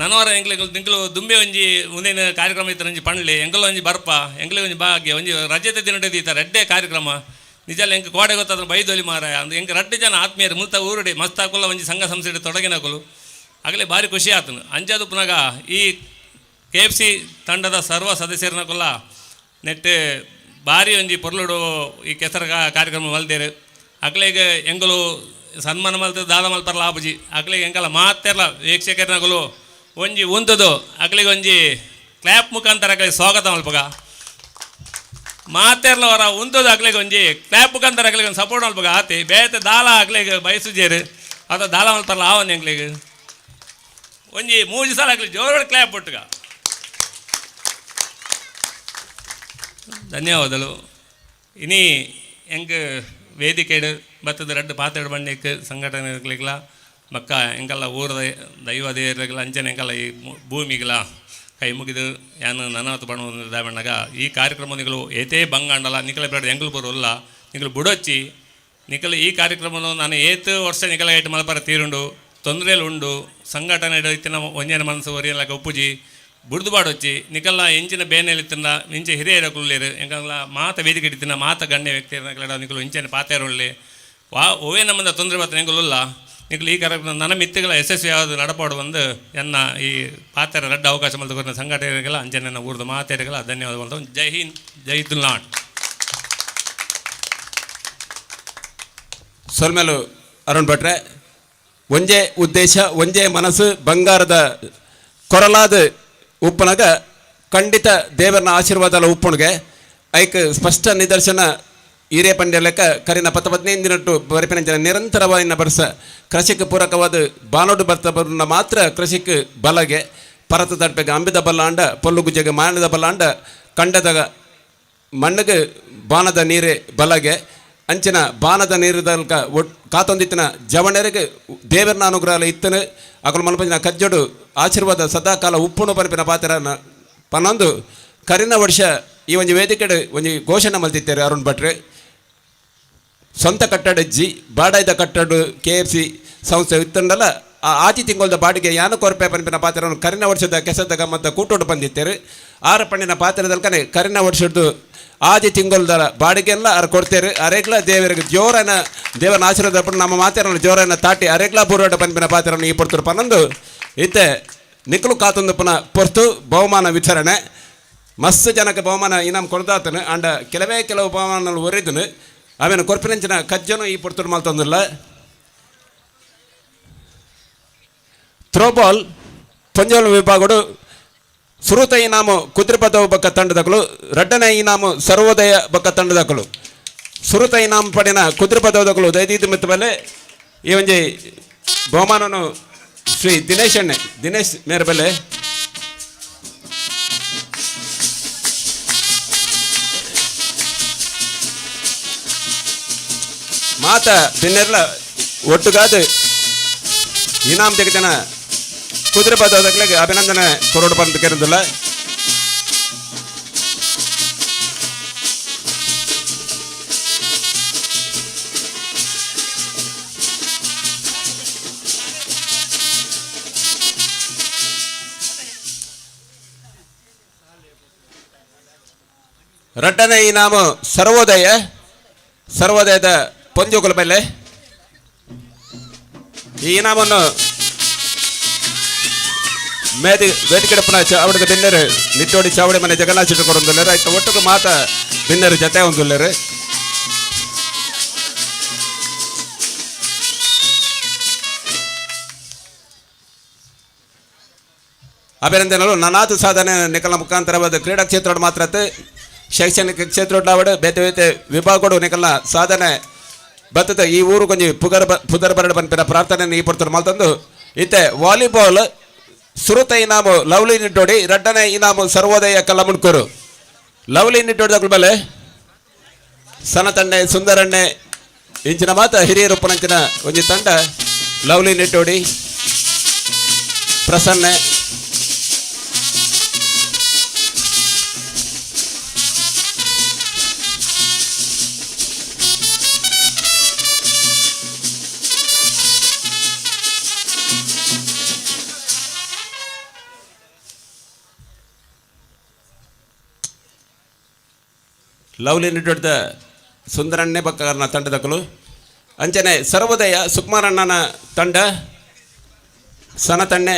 ನನವರ ಎಂಗ್ಲಿಗೆ ತಿಂಗಳು ದುಂಬೆ ಒಂಜಿ ಮುಂದಿನ ಕಾರ್ಯಕ್ರಮ ಇತ್ತು ಒಂಜಿ ಪಂಡ್ಲಿ ಎಂಗಲ ಒಂಜಿ ಬರ್ಪ ಎಂಗ್ಲಿ ಒಂಜಿ ಭಾಗ್ಯ ಒಂಜಿ ರಜತೆ ದಿನ ಈ ರಡ್ಡೆ ಕಾರ್ಯಕ್ರಮ ನಿಜಲ್ಲ ಎಂಕ್ ಕೋಡೆ ಗೊತ್ತಾದ್ರೆ ಬೈದೊಲಿ ಮಾರಾಯ ಅಂದ್ ಎಂಕ್ ರಡ್ಡೆ ಜನ ಆತ್ಮೀಯರು ಮುಲ್ತ ಊರುಡೆ ಮಸ್ತ್ ಹಾಕುಲ್ಲ ಒಂಜಿ ಸಂಘ ಸಂಸ್ಥೆ ತೊಡಗಿನಕುಲು ಆಗಲೇ ಭಾರಿ ಖುಷಿ ಆತನು ಅಂಜಾದು ಪುನಗ ಈ ಕೆ ಎಫ್ ಸಿ ತಂಡದ ಸರ್ವ ಸದಸ್ಯರನಕುಲ್ಲ ನೆಟ್ ಭಾರಿ ಒಂಜಿ ಪೊರ್ಲುಡು ಈ ಕೆಸರ ಕಾರ್ಯಕ್ರಮ ಮಲ್ದೇರು ಅಕ್ಲೆಗ್ ಎಂಕುಲು ಸನ್ಮಾನ ಮಲ್ತ ದಾದ ಮಲ್ಪರ್ಲ ಆಪುಜಿ ಅಕ್ಲೆಗ್ ಎಂಕಲ ಮಾತೆರ್ಲ ವೀಕ್ಷಕರನಕುಲು ಒಂಜಿ ಉಂತುದು ಅಕ್ಲೆಗ್ ಒಂಜಿ ಕ್ಲ್ಯಾಪ್ ಮುಖಾಂತರ ಅಕ್ಲೆಗ್ ಸ್ವಾಗತ ಮಲ್ಪಗ ಮಾತೆರ್ಲ ವರ ಉಂತುದು ಅಕ್ಲೆಗ್ ಒಂಜಿ ಕ್ಲ್ಯಾಪ್ ಮುಖಾಂತರ ಅಕ್ಲೆಗ್ ಒಂದು ಸಪೋರ್ಟ್ ಮಲ್ಪಗ ಆತಿ ಬೇತೆ ದಾಲ ಅಕ್ಲೆಗ್ ಬಯಸುಜೇರು ಅದ ದಾಲ ಮಲ್ಪರ್ಲ ಆವನ್ ಎಂಕ್ಲೆಗ್ ಒಂಜಿ ಮೂಜಿ ಸಲ ಅಕ್ಲೆ ಜೋರು ಕ್ಲ್ಯಾಪ್ ಕೊಟ್ಟುಗ. ಧನ್ಯವಾದಗಳು. ಇನಿ ಎಂಕ್ ವೇದಿಕೆಡು ಬತ್ತದ ರಡ್ಡು ಪಾತ್ರೆಡ್ ಬಂಡಿಕ್ ಸಂಘಟನೆಗಳಿಗ್ಲ ಬಕ್ಕ ಎಂಕಲ್ಲ ಊರದ ದೈವ ದೇವರಿಗ್ಲ ಅಂಚನೆ ಎಂಕಲ್ಲ ಈ ಭೂಮಿಗ್ಲ ಕೈ ಮುಗಿದು ಯಾನು ನನಾತು ಬಣ್ಣಗ ಈ ಕಾರ್ಯಕ್ರಮ ನಿಗಳು ಏತೇ ಬಂಗಾಂಡಲ ನಿಕಲ ಬೇಡ ಎಂಕಲ್ ಬರೋಲ್ಲ ನಿಕಲು ಬುಡೊಚ್ಚಿ ನಿಕಲು ಈ ಕಾರ್ಯಕ್ರಮನು ನಾನು ಏತು ವರ್ಷ ನಿಕಲ ಏಟು ಮಲಪರ ತೀರುಂಡು ತೊಂದರೆలు ಉಂಡು ಸಂಘಟನೆ ಇತ್ತಿನ ಒಂಜನ ಮನಸ್ಸು ಒರಿಯಲಕ ಉಪ್ಪುಜಿ ಬುಡ್ದು ಬಾಡೊಚ್ಚಿ ನಿಕಲ್ಲ ಎಂಚಿನ ಬೇನೆಲಿತ್ತಿನ ಇಂಚೆ ಹಿರಿಯರ ಕುಲ್ಲೇರು ಎಂಕಲ್ಲ ಮಾತ ವೇದಿಕೆ ಇತ್ತಿನ ಮಾತ ಗಣ್ಯ ವ್ಯಕ್ತಿ ನಿಕಲು ಇಂಚೆನ ಪಾತೆರುಳ್ಳಿ ವಾ ಓವೇ ನಮ್ಮಂದ ತೊಂದರೆ ಬತ್ತ ಎಂಕುಲುಲ್ಲ ನಿಕಲು ಈ ಕಾರ್ಯಕ್ರಮ ನನ್ನ ಮಿತ್ತಿಗಳ ಯಶಸ್ವಿ ಯಾವುದು ನಡಪಾಡು ಬಂದು ಎನ್ನ ಈ ಪಾತೆರ ರಡ್ಡ ಅವಕಾಶ ಮಲ್ತು ಸಂಘಟನೆಗಳ ಅಂಚನೆ ಊರ್ದ ಮಾತೆರೆಗಳ ಧನ್ಯವಾದ. ಜೈ ಹಿಂದ್, ಜೈ ತುಳುನಾಡ್. ಸೊಲ್ಮೆಲು ಅರುಣ್ ಭಟ್ರೆ, ಒಂಜೇ ಉದ್ದೇಶ ಒಂಜೇ ಮನಸ್ಸು ಬಂಗಾರದ ಕೊರಲಾದ ಉಪ್ಪುನಗ ಖಂಡಿತ ದೇವರನ ಆಶೀರ್ವಾದಲ ಉಪ್ಪುಣಿಗೆ ಐಕ್ ಸ್ಪಷ್ಟ ನಿದರ್ಶನ ಹಿರಿಯ ಪಂಡ್ಯ ಲೆಕ್ಕ ಕರಿನ 10-15 ದಿನಟ್ಟು ಬರಿಪಿನ ಜನ ನಿರಂತರವಾದ ಬರ್ಸ ಕೃಷಿಗೆ ಪೂರಕವಾದ ಬಾನೋಡು ಬರ್ತ ಬರುನ ಮಾತ್ರ ಕೃಷಿಕ್ ಬಲಗೆ ಪರತ ತಡ್ಪೆಗೆ ಅಂಬಿದ ಬಲ್ಲಾಂಡ ಪೊಲ್ಲು ಗುಜ್ಜೆಗೆ ಮಾನದ ಬಲ್ಲಾಂಡ ಕಂಡದ ಮಣ್ಣಿಗೆ ಬಾಣದ ನೀರೇ ಬಲಗೆ ಅಂಚಿನ ಬಾಣದ ನೀರುದಲ್ಕ ಒಟ್ ಕಾತೊಂದಿತ್ತಿನ ಜವಣರಿಗೆ ದೇವರನ ಅನುಗ್ರಹ ಇತ್ತನು ಅಕಲು ಮಲ್ಪಂಜಿನ ಕಜ್ಜೋಡು ಆಶೀರ್ವಾದ ಸದಾಕಾಲ ಉಪ್ಪುನು ಪನ್ಪಿನ ಪಾತ್ರನ ಪನ್ನೊಂದು ಕರಿನ ವರ್ಷ ಈ ಒಂಜಿ ವೇದಿಕೆಡು ಒಂಜಿ ಘೋಷಣೆ ಮಲ್ತಿತ್ತಾರೆ ಅರುಣ್ ಭಟ್ರೆ. ಸ್ವಂತ ಕಟ್ಟಡ ಜಿ ಬಾಡಾಯ್ದ ಕಟ್ಟಡ ಕೆ ಎಫ್ ಸಿ ಸಂಸ್ಥೆ ಇತ್ತಂಡಲ ಆ ಆಚಿ ತಿಂಗಳದ ಬಾಡಿಗೆ ಯಾನು ಕೊರಪೆ ಪನ್ಪಿನ ಪಾತ್ರವನ್ನು ಕರಿನ ವರ್ಷದ ಕೆಸದ ಗಮ್ಮತ್ತ ಕೂಟೋಡು ಬಂದಿತ್ತೇರು. ಆರು ಪಣ್ಣಿನ ಪಾತ್ರದಲ್ಕನೆ ಕರಿನ ವರ್ಷದ್ದು ಆಜಿ ತಿಂಗಳದ ಬಾಡಿಗೆಲ್ಲ ಅರ್ ಕೊಡ್ತೇರು. ಅರೆಗ್ಲ ದೇವರಿಗೆ ಜೋರನ ದೇವನ ಆಶೀರ್ವಾದ ನಮ್ಮ ಮಾತೇರನ್ನು ಜೋರನ ತಾಟಿ ಅರೆಗ್ಲ ಬೂರೋಟ ಪನ್ಪಿನ ಪಾತ್ರವನ್ನು ಈ ಪೊರ್ತರು ಪನ್ನೊಂದು ಇತ್ತೆ ನಿಕ್ಕಲು ಕಾತೊಂದು ಪುನಃ ಪೊರ್ತು ಬಹುಮಾನ ವಿತರಣೆ ಮಸ್ತ್ ಜನಕ್ಕೆ ಬಹುಮಾನ ಇನಾಮ್ ಕೊಡ್ದಾತನು ಅಂಡ ಕೆಲವೇ ಕೆಲವು ಬಹುಮಾನ ಒರಿದನು ಆಮೇಲೆ ಕೊರ್ಪಿನಂಚಿನ ಕಜ್ಜನು ಈ ಪೊರ್ತುಡು ಮಲ್ತೊಂದಿಲ್ಲ. ಥ್ರೋಬಾಲ್ ಪೊಂಜೋಲ್ ವಿಭಾಗಡು ಸುರುತ ಇನಾಮು ಕುದ್ರಿಪದ ಬಕ್ಕ ತಂಡದಕಲು, ರಡ್ಡನೆ ಇನಾಮು ಸರ್ವೋದಯ ಬಕ್ಕ ತಂಡದಕಲು. ಸುರುತ ಇನಾಮು ಪಡಿನ ಕುದ್ರಿಪದಕಲು ದಯದೀದು ಮಿತ್ತ ಮೇಲೆ ಈ ಒಂಜಿ ಬಹುಮಾನನು ಶ್ರೀ ದಿನೇಶ್ ಅಣ್ಣೆ ದಿನೇಶ್ ಮೇರ ಬೆಲೆ ಮಾತ ಬಿನ್ನೆರ್ಲ ಒಟ್ಟುಗಾದು ಇನಾಮ್ ತೆಗೆತನ ಕುದುರೆ ಪದಕಲಿಗೆ ಅಭಿನಂದನೆ ಕೊರೋಡು ಬಂದು ಕೇಳಿದಿಲ್ಲ. ರಡ್ಡನೆ ಇನಾಮು ಸರ್ವೋದಯ ಸರ್ವೋದಯದ ಪೊಂಜೋಕುಲ ಮೇಲೆ ಈ ಇನಾಮನ್ನು ಮೇದಿ ವೇದಿಕೆಡಪ್ಪನ ಚಾವಡಿದ ಬಿನ್ನರು ನಿಟ್ಟೋಡಿ ಚಾವಡಿ ಮನೆ ಜಗನ್ನಾಥ ಶೆಟ್ಟಿ ಕೊರೊಂದುಲ್ಲೆರ್ ಆಯ್ತು ಒಟ್ಟುಗು ಮಾತ ಬಿನ್ನರು ಜತೆ ಒಂದುಲ್ಲೆರ್. ಅಭಿನಂದನೆಗಳು. ನನಾತು ಸಾಧನೆ ನಿಕಲ ಮುಖಾಂತರವಾದ ಕ್ರೀಡಾ ಕ್ಷೇತ್ರ ಮಾತ್ರ ಶೈಕ್ಷಣಿಕ ಕ್ಷೇತ್ರ ಬೇತೆ ಬೇತೆ ವಿಭಾಗಗಳು ನಿಕಲ್ನ ಸಾಧನೆ ಬತ್ತದ ಈ ಊರು ಕೊಂಚ ಪುಗರ್ ಪುದರ್ ಬರಡ ಪನ್ಪಿನ ಪ್ರಾರ್ಥನೆ ಈ ಪೊರ್ತುಡು ಮಲ್ತೊಂದು ಇತ್ತೆ ವಾಲಿಬಾಲ್ ಸುರುತ ಇನಾಮು ಲವ್ಲಿ ನಿಟ್ಟೋಡಿ, ರಡ್ಡನೆ ಇನಾಮು ಸರ್ವೋದಯ ಕಲ್ಲಮುಣ್ಕೂರು. ಲವ್ಲಿ ನಿಟ್ಟೋಡಿ ಮೇಲೆ ಸನತಣ್ಣೆ ಸುಂದರಣ್ಣೆ ಇಂಚಿನ ಮಾತ ಹಿರಿಯರೊಪ್ಪನಂಚಿನ ಒಂಜಿ ತಂಡ ಲವ್ಲಿ ನಿಟ್ಟೋಡಿ. ಪ್ರಸನ್ನ. ಲವ್ಲಿ ನಿಡ್ಡೊಡ್ದ ಸುಂದರಣ್ಣೆ ಬಕ್ಕರ್ನ ತಂಡದಕಲು. ಅಂಚನೆ ಸರ್ವೋದಯ ಸುಕುಮಾರಣ್ಣನ ತಂಡ ಸನತಣ್ಣೆ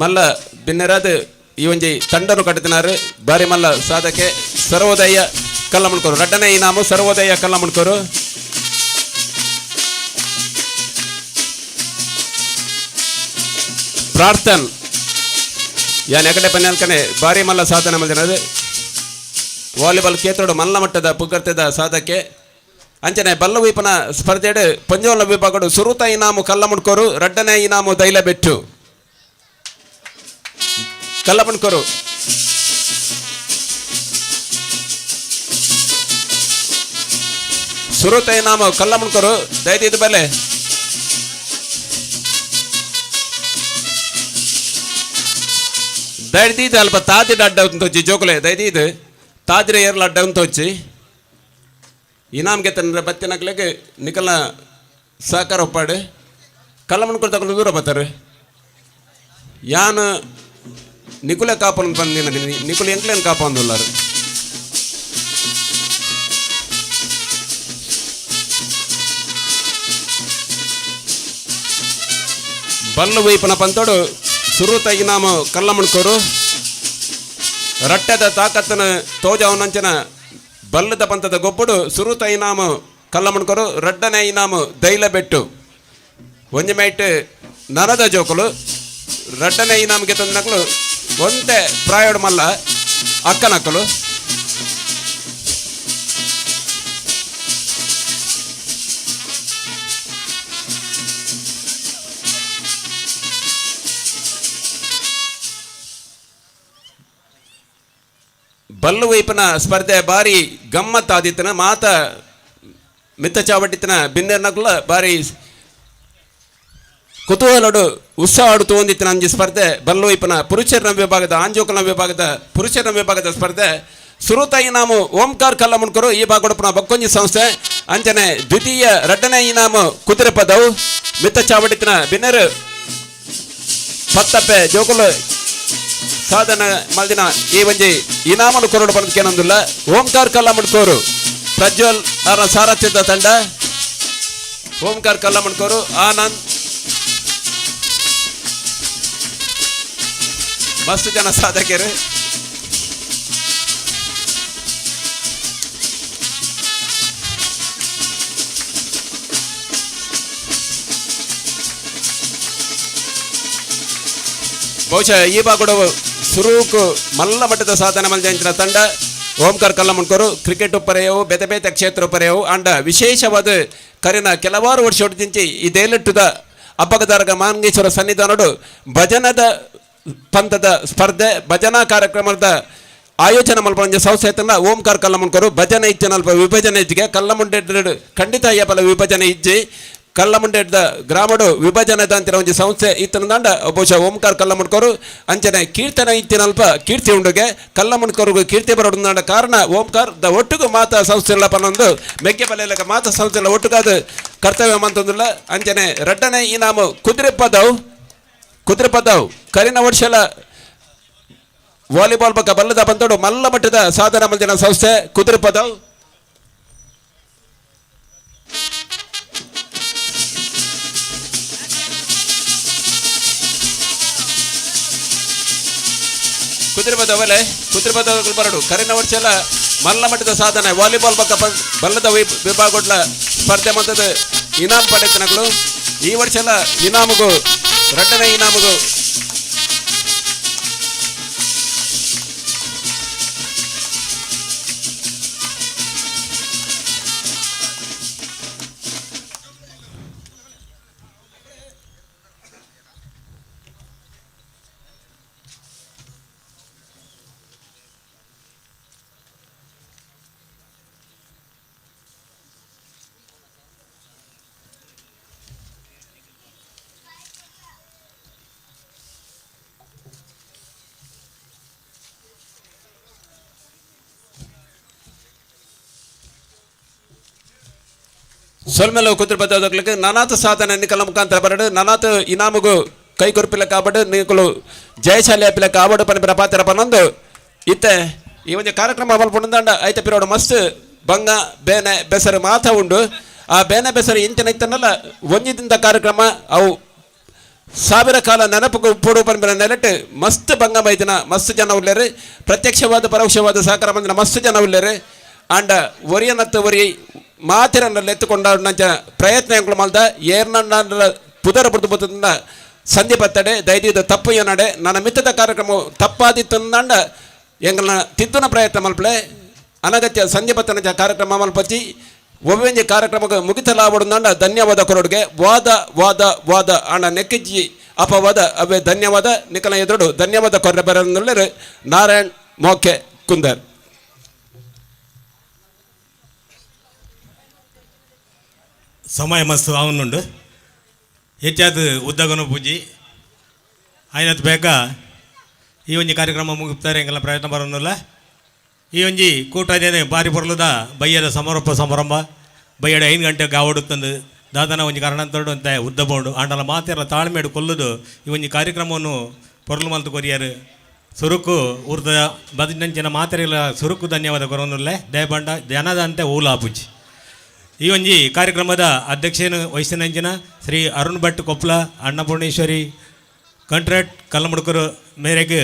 ಮಲ್ಲ ಬಿನ್ನೆರಾದ ಈ ಒಂಜಿ ತಂಡನು ಕಟ್ಟುತ್ತಿನಾರು ಬಾರಿ ಮಲ್ಲ ಸಾಧಕೆ ಸರ್ವೋದಯ ಕಲ್ಲಮುಣ್ಕೋರು. ರಡ್ಡನೇ ಇನಾಮು ಸರ್ವೋದಯ ಕಲ್ಲಮುಣ್ಕೋರು. ಪ್ರಾರ್ಥನ್ ಯಾನ್ ಎಕಡೆ ಪನ್ಯಾಲ್ಕನೆ ಬಾರಿ ಮಲ್ಲ ಸಾಧನೆ ಮಲ್ದಿನದು ವಾಲಿಬಾಲ್ ಕೇತ್ರಡು ಮಲ್ಲ ಮಟ್ಟದ ಪುಗರ್ತೆದ ಸಾಧಕೆ. ಅಂಚನೆ ಬಲ್ಲವೀಪನ ಸ್ಪರ್ಧೆಡು ಪಂಜೋಲ ವಿಭಾಗಡು ಸುರುತ ಇನಾಮು ಕಲ್ಲಮುಣ್ಕೋರು, ರಡ್ಡನೇ ಇನಾಮು ದೈಲಬೆಟ್ಟು ಕಲ್ಲಮುಣ್ಕೋರು. ಸುರುತ ಇನಾಮು ಕಲ್ಲಮುಣ್ಕೋರು ದಯದೀದ ಬಲೆ. ದಯದೀದ ಅಲ್ಪ ತಾದಿಡ ಅಡ್ಡ ಉಂತೊಚ್ಚಿ ಜೋಕುಲೆ ದಯದೀದ್ ತಾದಿರ ಏರ್ಲ ಅಡ್ಡ ಉಂತೊಚ್ಚಿ ಇನಾಮ್ಗೆ ತನ್ನ ಬತ್ತಿನಕ್ಲೆಗೆ ನಿಕಲ್ನ ಸಹಕಾರ ಒಪ್ಪಾಡು ಕಲ್ಲಮುಣ್ಕೋರು ತಗೊಂಡು ದೂರ ಬರ್ತಾರೆ. ಯಾನ್ ನಿಕುಲೆ ಕಾಪನ್ ಬಂದಿನ ನಿಕುಲು ಎಂಕ್ಲೇನು ಕಾಪಂದುಲ್ಲಾರು. ಬಲ್ಲು ವೈಪನ ಪಂತೋಡು ಸುರುತ ಇನಾಮು ಕಲ್ಲಮುಣ್ಕೋರು. ರಟ್ಟದ ತಾಕತ್ತನ ತೋಜವನಂಚನ ಬಲ್ಲದ ಪಂತದ ಗೊಬ್ಬಡು ಸುರುತ ಇನಾಮು ಕಲ್ಲಮುಣ್ಕೋರು, ರಡ್ಡನೆ ಇನಾಮು ದೈಲಬೆಟ್ಟು. ಒಂಜಿ ಮೈಟ್ ನರದ ಜೋಕುಲು ರಡ್ಡನೆ ಇನಾಮಿಗೆ ತಂದನಕಲು ಒಂತೆ ಪ್ರಾಯೋಡು ಮಲ್ಲ ಅಕ್ಕನಕ್ಕಲು. ಬಲ್ಲು ವೈಪನ ಸ್ಪರ್ಧೆ ಬಾರಿ ಗಮ್ಮತ್ತಾದಿತ್ತನ ಮಾತ ಮಿತ್ತ ಚಾವಟಿತ್ತನ ಬಿನ್ನೆರ್ನಕುಲ ಬಾರಿ ಕುತೂಹಲಡು ಉತ್ಸಾಹ ತೋಂದಿತ್ತಿನ ಅಂಜಿ ಸ್ಪರ್ಧೆ ಬಲ್ಲು ವೈಪನ ಪುರುಷರ ವಿಭಾಗದ ಆಂಜೋಕಲ ವಿಭಾಗದ ಪುರುಷರ ವಿಭಾಗದ ಸ್ಪರ್ಧೆ. ಸುರುತ ಇನಾಮು ಓಂಕಾರ್ ಕಲ್ಲಮುಣ್ಕರು ಈ ಭಾಗಡಪ್ಪನ ಬಕ್ಕೊಂಜಿ ಸಂಸ್ಥೆ. ಅಂಚನೆ ದ್ವಿತೀಯ ರಡ್ಡನೇ ಇನಾಮು ಕುದುರೆ ಪದವು ಮಿತ್ತ ಚಾವಟಿತ್ತಿನ ಬಿನ್ನೆರು ಪತ್ತಪ್ಪೆ ಜೋಕುಲು ಸಾಧನ ಮಲ್ದಿನ ಈ ಒಂಜಿ ಇನಾಮನು ಕೊರಡು ಪಡೆದಕ್ಕೇನೊಂದಿಲ್ಲ. ಓಂಕಾರ್ ಕಲ್ಲಮುಣ್ಕೋರು ಪ್ರಜ್ವಲ್ ಅವರ ಸಾರಥ್ಯದ ತಂಡ. ಓಂಕಾರ್ ಕಲ್ಲಮುಣ್ಕೋರು ಆನಂದ್ ಮಸ್ತ್ ಜನ ಸಾಧಕರು. ಬಹುಶಃ ಈ ಭಾಗಡು ಸುರೂಕು ಮಲ್ಲ ಮಟ್ಟದ ಸಾಧನೆ ಮಲ್ಜಂಚಿನ ತಂಡ ಓಂಕಾರ್ ಕಲ್ಲಮುಣ್ಕೋರು. ಕ್ರಿಕೆಟ್ ಪರೆಯವು ಬೇತೆ ಬೇತೆ ಕ್ಷೇತ್ರ ಪರೆಯವು ಅಂಡ ವಿಶೇಷವಾದ ಕರಿನ ಕೆಲವಾರು ವರ್ಷ ಹೊಡೆದಿಂಚಿ ಈ ದೇಲಟ್ಟುದ ಅಬ್ಬಗದಾರಗ ಮಾಂಗೇಶ್ವರ ಸನ್ನಿಧಾನಡು ಭಜನದ ಪಂಥದ ಸ್ಪರ್ಧೆ ಭಜನಾ ಕಾರ್ಯಕ್ರಮದ ಆಯೋಜನೆ ಮಲ್ಪಂಜ ಸಂಸ್ಥೆ ತಂಡ ಓಂಕಾರ್ ಕಲ್ಲಮುಣ್ಕೋರು. ಭಜನೆ ಇಚ್ಛೆ ವಿಭಜನೆ ಇಜ್ಜಿಗೆ ಕಲ್ಲಮುಂಡೆ ಖಂಡಿತ ಅಯ್ಯಪಲ ವಿಭಜನೆ ಇಜ್ಜಿ ಕಲ್ಲಮುಂಡೆದ ಗ್ರಾಮಡು ವಿಭಜನೆ ದಾಂತಿನ ಒಂಜಿ ಸಂಸ್ಥೆ ಇತ್ತನ ದಂಡ ಬಹುಶಃ ಓಂಕಾರ್ ಕಲ್ಲಮುಣ್ಕೋರು. ಅಂಚನೆ ಕೀರ್ತನ ಇತ್ತಿನಲ್ಪ ಕೀರ್ತಿ ಉಂಡುಗೆ ಕಲ್ಲಮುಣ್ಕೋರು ಕೀರ್ತಿ ಬರೋಡು ಕಾರಣ ಓಂಕಾರ್ the ಒಟ್ಟುಗು ಮಾತಾ ಸಂಸ್ಥೆಗಳ ಪನ್ನೊಂದು ಮೆಗ್ಗೆ ಬಲೆಲಕ ಮಾತಾ ಸಂಸ್ಥೆಗಳ ಒಟ್ಟುಗಾದ ಕರ್ತವ್ಯ ಮಂತಂದುಲ್ಲ. ಅಂಚನೆ ರಡ್ಡನೆ ಇನಾಮು ಕುದುರೆ ಪದವು ಕುದುರೆ ಪದವು ಕರಿನ ವರ್ಷಲ ವಾಲಿಬಾಲ್ ಬಕ್ಕ ಬಲ್ಲದ ಬಂತೋಡು ಮಲ್ಲ ಮಟ್ಟದ ಸಾಧನ ಮಲ್ದಿನ ಸಂಸ್ಥೆ ಕುದುರೆ ಪದವು. ಕುದುರೆ ಪದವಲೆ ಕುದುರೆ ಪದವು ಬರಡು ಕರಿನ ವರ್ಷಲ ಮಲ್ಲ ಮಟ್ಟದ ಸಾಧನೆ ವಾಲಿಬಾಲ್ ಬಕ್ಕ ಬಲ್ಲದ ವಿಭಾಗಡ್ಲ ಸ್ಪರ್ಧೆ ಮತ್ತದ ಇನಾಮ್ ಪಡೆತನಗಳು. ಈ ವರ್ಷಲ ಇನಾಮಗೂ ರಡ್ಡನೆ ಇನಾಮಗೂ ಸೊಲ್ಮೆಲ ಕುತ್ರ ಬತ್ತದಕ್ಲಿಕ್ಕೆ ನಾನಾತ ಸಾಧನೆ ನಿಕಲ ಮುಖಾಂತರ ಬರಡು ನಾನಾತ ಇನಾಮಗು ಕೈ ಕೊರ್ಪಿಲ ಕಾಬಡು ನಿಕಲು ಜಯಶಾಲಿ ಅಪಿಲ ಕಾಬಡು ಪನಿಪರ ಪಾತ್ರ ಪನ್ನೊಂದು ಇತ್ತೆ ಈ ಒಂದು ಕಾರ್ಯಕ್ರಮ ಮಲ್ಪುಂಡಂಡ ಐತೆ ಪಿರೋಡು ಮಸ್ತ್ ಬಂಗ ಬೇನೆ ಬೆಸರು ಮಾತ ಉಂಡು. ಆ ಬೇನೆ ಬೆಸರು ಇಂಚಿನ ಇತ್ತನಲ್ಲ ಒಂಜಿದಿಂದ ಕಾರ್ಯಕ್ರಮ ಅವು ಸಾವಿರ ಕಾಲ ನೆನಪು ಉಪ್ಪುಡು ಪನ್ಪಿನ ನೆಲೆಟ್ ಮಸ್ತ್ ಬಂಗ ಬೈದಿನ ಮಸ್ತ್ ಜನ ಉಲ್ಲೇರು, ಪ್ರತ್ಯಕ್ಷವಾದ ಪರೋಕ್ಷವಾದ ಸಹಕಾರ ಬಂದಿನ ಮಸ್ತ್ ಜನ ಉಲ್ಲೇರು. ಆಂಡ ಒರಿಯನತ್ತು ಒರಿ ಮಾತಿರನ್ನೆಲ್ಲ ಎತ್ತುಕೊಂಡ ಪ್ರಯತ್ನ ಎಂಕುಲು ಮಲ್ದ ಏರ್ನ ಪುದರ ಬುಡ್ದು ಬುತ್ತದ ಸಂಧಿ ಪತ್ತಡೆ ದೈದಿದ ತಪ್ಪು ಏನಡೆ ನನ್ನ ಮಿತ್ತದ ಕಾರ್ಯಕ್ರಮ ತಪ್ಪಾದಿತ್ತಂದಾಂಡ ಎಂಗಳನ್ನ ತಿದ್ದುನ ಪ್ರಯತ್ನ ಮಲ್ಪಲೆ ಅನಗತ್ಯ ಸಂಧಿ ಪತ್ತನ ಕಾರ್ಯಕ್ರಮ ಮಲ್ಪಚ್ಚಿ ಒವ್ವೆಂಜಿ ಕಾರ್ಯಕ್ರಮಕ್ಕೆ ಮುಗಿತಲಾವಡುಂದಾಂಡ ಧನ್ಯವಾದ ಕೊರೊಡುಗೆ ವಾದ ವಾದ ವಾದ ಆಂಡ ನೆಕ್ಕಿಜ್ಜಿ ಅಪವಾದ ಅವೇ ಧನ್ಯವಾದ ನಿಕಲ ಎದುರು ಧನ್ಯವಾದ ಕೊರ್ರೆ ಬರನುಲ್ಲೆರು ನಾರಾಯಣ್ ಮೋಕೆ ಕುಂದರ್. ಸಮಯ ಮಸ್ತ್ ಆವನ್ನುಂಡು ಹೆಚ್ಚಾದ ಉದ್ದಗನ ಪೂಜಿ ಆಯ್ನತ್ ಬೇಗ ಈ ಒಂಜಿ ಕಾರ್ಯಕ್ರಮ ಮುಗಿಸ್ತಾರೆ ಎಂಗೆಲ್ಲ ಪ್ರಯತ್ನ ಬರೋದಿಲ್ಲ. ಈ ಒಂಜಿ ಕೂಟದೇನೆ ಬಾರಿ ಪೊರ್ಲುದ ಬಯ್ಯದ ಸಮಾರೋಪ ಸಮಾರಂಭ ಬಯ್ಯಡ 5 ಗಂಟೆಗೆ ಗಾವಡುತ್ತಂದು ದಾದನ ಒಂಜಿ ಕಾರಣಂತರಡು ಅಂತ ಉದ್ದ ಬೋಂಡು ಆಂಡಲ ಮಾತೆಲ್ಲ ತಾಳ್ಮೆಡು ಕೊಲ್ಲುದು ಈ ಒಂಜಿ ಕಾರ್ಯಕ್ರಮವನ್ನು ಪೊರ್ಲು ಮಲ್ತು ಕೊರಿಯರು ಸುರುಕು ಊರ್ದ ಬದಿನಂಚಿನ ಮಾತೆರೆಲ್ಲ ಸುರುಕು ಧನ್ಯವಾದ ಕೊರೊಂದುಲ್ಲೆ ದಯಬಂಡ ಜನದಂತೆ ಊಲಾಪುಜಿ. ಈ ಒಂಜಿ ಕಾರ್ಯಕ್ರಮದ ಅಧ್ಯಕ್ಷೇನು ವಹಿಸಿನಂಚಿನ ಶ್ರೀ ಅರುಣ್ ಭಟ್ ಕೊಪ್ಲ ಅನ್ನಪೂರ್ಣೇಶ್ವರಿ ಕಂಟ್ರಾಕ್ಟ್ ಕಲ್ಲಮುಡುಕರು ಮೇರೆಗೆ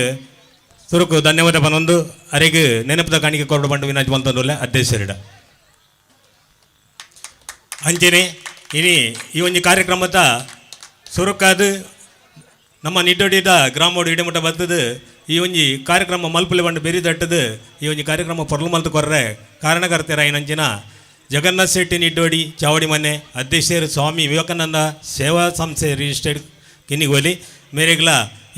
ಸುರುಕು ಧನ್ಯವಾದ ಪನೊಂದು ಅರೆಗೆ ನೆನಪದ ಕಾಣಿಕೆ ಕೊರಡು ಬಂಡು ವಿನಾಜ್ ಮಂತಂದುಲ್ಲೆ ಅಧ್ಯಕ್ಷರಿಡ. ಅಂಚನೆ ಇನಿ ಈ ಒಂಜಿ ಕಾರ್ಯಕ್ರಮದ ಸುರುಕಾದ ನಮ್ಮ ನಿಡ್ಡೊಡಿದ ಗ್ರಾಮೋಡು ಇಡಮುಟ ಬರ್ತದೆ ಈ ಒಂಜಿ ಕಾರ್ಯಕ್ರಮ ಮಲ್ಪುಲೆ ಬಂಡು ಬೆರಿ ದಟ್ಟದು ಈ ಒಂಜಿ ಕಾರ್ಯಕ್ರಮ ಪೊರ್ಲು ಮಲ್ತು ಕೊರ್ರೆ ಕಾರಣಕರ್ತೆರಾಯಿನಂಚಿನ ಜಗನ್ನಾಥ್ ಶೆಟ್ಟಿ ನಿಡ್ಡೋಡಿ ಚಾವಡಿ ಮನೆ ಅಧ್ಯಕ್ಷರು ಸ್ವಾಮಿ ವಿವೇಕಾನಂದ ಸೇವಾ ಸಂಸ್ಥೆ ರಿಜಿಸ್ಟರ್ಡ್ ಕಿನ್ನಿಗೋಲಿ ಮೇರೆಗ್ಲ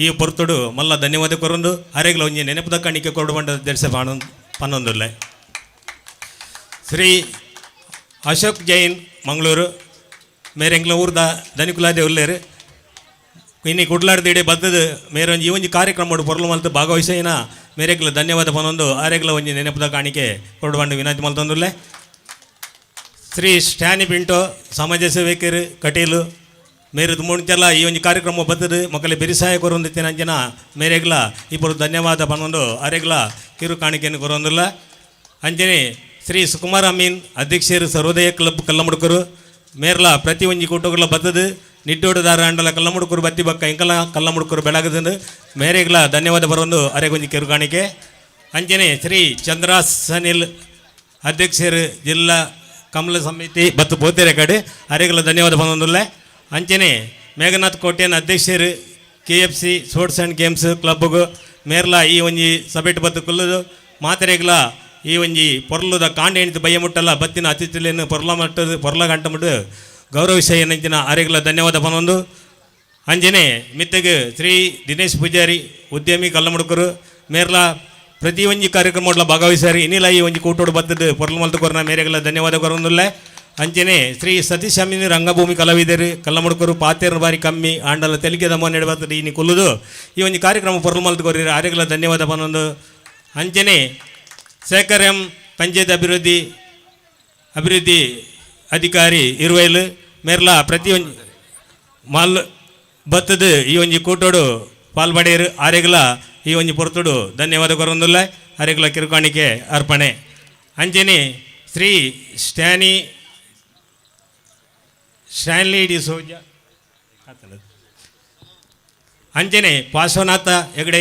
ಈ ಪೊರ್ತುಡು ಮಲ್ಲ ಧನ್ಯವಾದ ಕೊರೊಂದು ಅರೆಗ್ಲ ಒಂಜಿ ನೆನಪುದ ಕಾಣಿಕೆ ಕೊರಡು ಬಂಡ ಅಧ್ಯಕ್ಷ ಪನ್ನೊಂದುಲ್ಲೆ. ಶ್ರೀ ಅಶೋಕ್ ಜೈನ್ ಮಂಗಳೂರು ಮೇರೆಂಗ್ಲ ಊರ್ದ ದನಿಕುಲಾದೆ ಉಲ್ಲೇರು ಇನ್ನು ಕುಡ್ಲಾಡ್ದಿಡೆ ಬದ್ದದು ಮೇರೆ ಒಂಜಿ ಈ ಒಂಜಿ ಕಾರ್ಯಕ್ರಮ ಪೊರ್ಲು ಮಲ್ತು ಭಾಗವಹಿಸಿನ ಮೇರೆಗ್ಲ ಧನ್ಯವಾದ ಪನ್ನೊಂದು ಆರೆಗ್ಲ ಒಂಜಿ ನೆನಪುದ ಕಾಣಿಕೆ ಕೊರಡು ಬಂಡು ವಿನಂತಿ ಮಲ್ತೊಂದುಲ್ಲೆ. ಶ್ರೀ ಸ್ಟ್ಯಾನಿ ಪಿಂಟೋ ಸಮಾಜ ಸೇವಕರು ಕಟೀಲು ಮೇರೆ ಮುಂಚೆಲ್ಲ ಈ ಒಂಜಿ ಕಾರ್ಯಕ್ರಮ ಬರ್ತದೆ ಮಕ್ಕಳಿಗೆ ಬೆರಿಸಾಯ ಕೊರೊಂದಿತ್ತಿನ ಅಂಚಿನ ಮೇರೆಗ್ಲ ಇಬ್ಬರು ಧನ್ಯವಾದ ಪನ್ನೊಂದು ಅರೆಗ್ಲ ಕಿರು ಕಾಣಿಕೆಯನ್ನು ಕೊರೊಂದಿಲ್ಲ. ಅಂಚನೆ ಶ್ರೀ ಸುಕುಮಾರ್ ಅಮೀನ್ ಅಧ್ಯಕ್ಷರು ಸರ್ವೋದಯ ಕ್ಲಬ್ ಕಲ್ಲಮುಡುಕರು ಮೇರ್ಲ ಪ್ರತಿ ಒಂಜಿ ಕೂಟಗಳ ಬರ್ತದೆ ನಿಟ್ಟೋಡುದಾರ ಅಂಡಲ ಕಲ್ಲಮುಡುಕರು ಬತ್ತಿ ಬಕ್ಕ ಇಂಕಲ ಕಲ್ಲಮುಡುಕರು ಬೆಳಗದಂದು ಮೇರೆಗ್ಲ ಧನ್ಯವಾದ ಬರೊಂದು ಅರೆಗೊಂಜಿ ಕಿರು ಕಾಣಿಕೆ. ಅಂಚನೆ ಶ್ರೀ ಚಂದ್ರ ಸನಿಲ್ ಅಧ್ಯಕ್ಷರು ಜಿಲ್ಲಾ ಕಮಲ ಸಮಿತಿ ಬತ್ತು ಪೋತೆರೆ ಕಡೆ ಅರೆಗಲ ಧನ್ಯವಾದ ಬಂದೊಂದುಲ್ಲೆ. ಅಂಚನೆ ಮೇಘನಾಥ್ ಕೋಟೆಯನ್ ಅಧ್ಯಕ್ಷರು K F C sports and games ಕ್ಲಬ್ಗು ಮೇರ್ಲ ಈ ಒಂಜಿ ಸಭೆಟ್ ಬತ್ತು ಕುಲ್ಲದು ಮಾತೆರೆಗ್ಲ ಈ ಒಂಜಿ ಪೊರ್ಲುದ ಕಾಂಡ ಎಣಿತು ಬಯ್ಯ ಮುಟ್ಟಲ್ಲ ಬತ್ತಿನ ಅತಿಥಿಲೇನು ಪೊರ್ಲ ಮಟ್ಟದ ಪೊರ್ಲ ಗಂಟ ಮುಟ್ಟು ಗೌರವಿಸಯ್ಯನಂಚಿನ ಅರೆಗ್ಲ ಧನ್ಯವಾದ ಪನೊಂದು. ಅಂಜನೆ ಮಿತ್ತಗೆ ಶ್ರೀ ದಿನೇಶ್ ಪೂಜಾರಿ ಉದ್ಯಮಿ ಕಲ್ಲಮುಡುಕರು ಮೇರ್ಲ ಪ್ರತಿ ಒಂಜಿ ಕಾರ್ಯಕ್ರಮ ಭಾಗವಹಿಸಾರಿ ಇನ್ನಿಲ್ಲ ಈ ಒಂಜಿ ಕೂಟೋಡು ಬತ್ತದು ಪೊರ್ಲು ಮಲ್ತು ಕೊರನ ಮೇರೆಗಳ ಧನ್ಯವಾದ ಕೊರೊಂದುಲ್ಲೆ. ಅಂಚನೆ ಶ್ರೀ ಸತೀಶ್ ಅಮೀನ್ ರಂಗಭೂಮಿ ಕಲಾವಿದರು ಕಲ್ಲಮುಡುಕರು ಪಾತೇರು ಬಾರಿ ಕಮ್ಮಿ ಆಂಡಲ ತೆಲಿಗೆ ಮೊನ್ನೆ ಬರ್ತದೆ ಇನಿ ಕೊಲ್ಲುದು ಈ ಒಂಜಿ ಕಾರ್ಯಕ್ರಮ ಪೊರ್ಲು ಮಲ್ತು ಕೊರ್ರಿ ಆರೆಗಳ ಧನ್ಯವಾದ ಪನೊಂದು. ಅಂಚನೆ ಶೇಖರ್ ಎಂ ಪಂಚಾಯತ್ ಅಭಿವೃದ್ಧಿ ಅಭಿವೃದ್ಧಿ ಅಧಿಕಾರಿ ಇರುವೈಲು ಮೇರ್ಲ ಪ್ರತಿ ಒಂಜಿ ಮಾಲ್ ಬತ್ತದು ಈ ಒಂಜಿ ಕೂಟೋಡು ಪಾಲ್ಪಡೆಯರು ಆರೆಗ್ಲ ಈ ಒಂಜಿ ಪೊರ್ತುಡು ಧನ್ಯವಾದ ಕೊರೊಂದುಲ್ಲ ಅರೆಗ್ಲ ಕಿರುಕಾಣಿಕೆ ಅರ್ಪಣೆ. ಅಂಚನೆ ಶ್ರೀ ಸ್ಟ್ಯಾನ್ಲಿ ಡಿ ಸೋಜ ಅಂಚನೆ ಪಾರ್ಶ್ವನಾಥ ಹೆಗಡೆ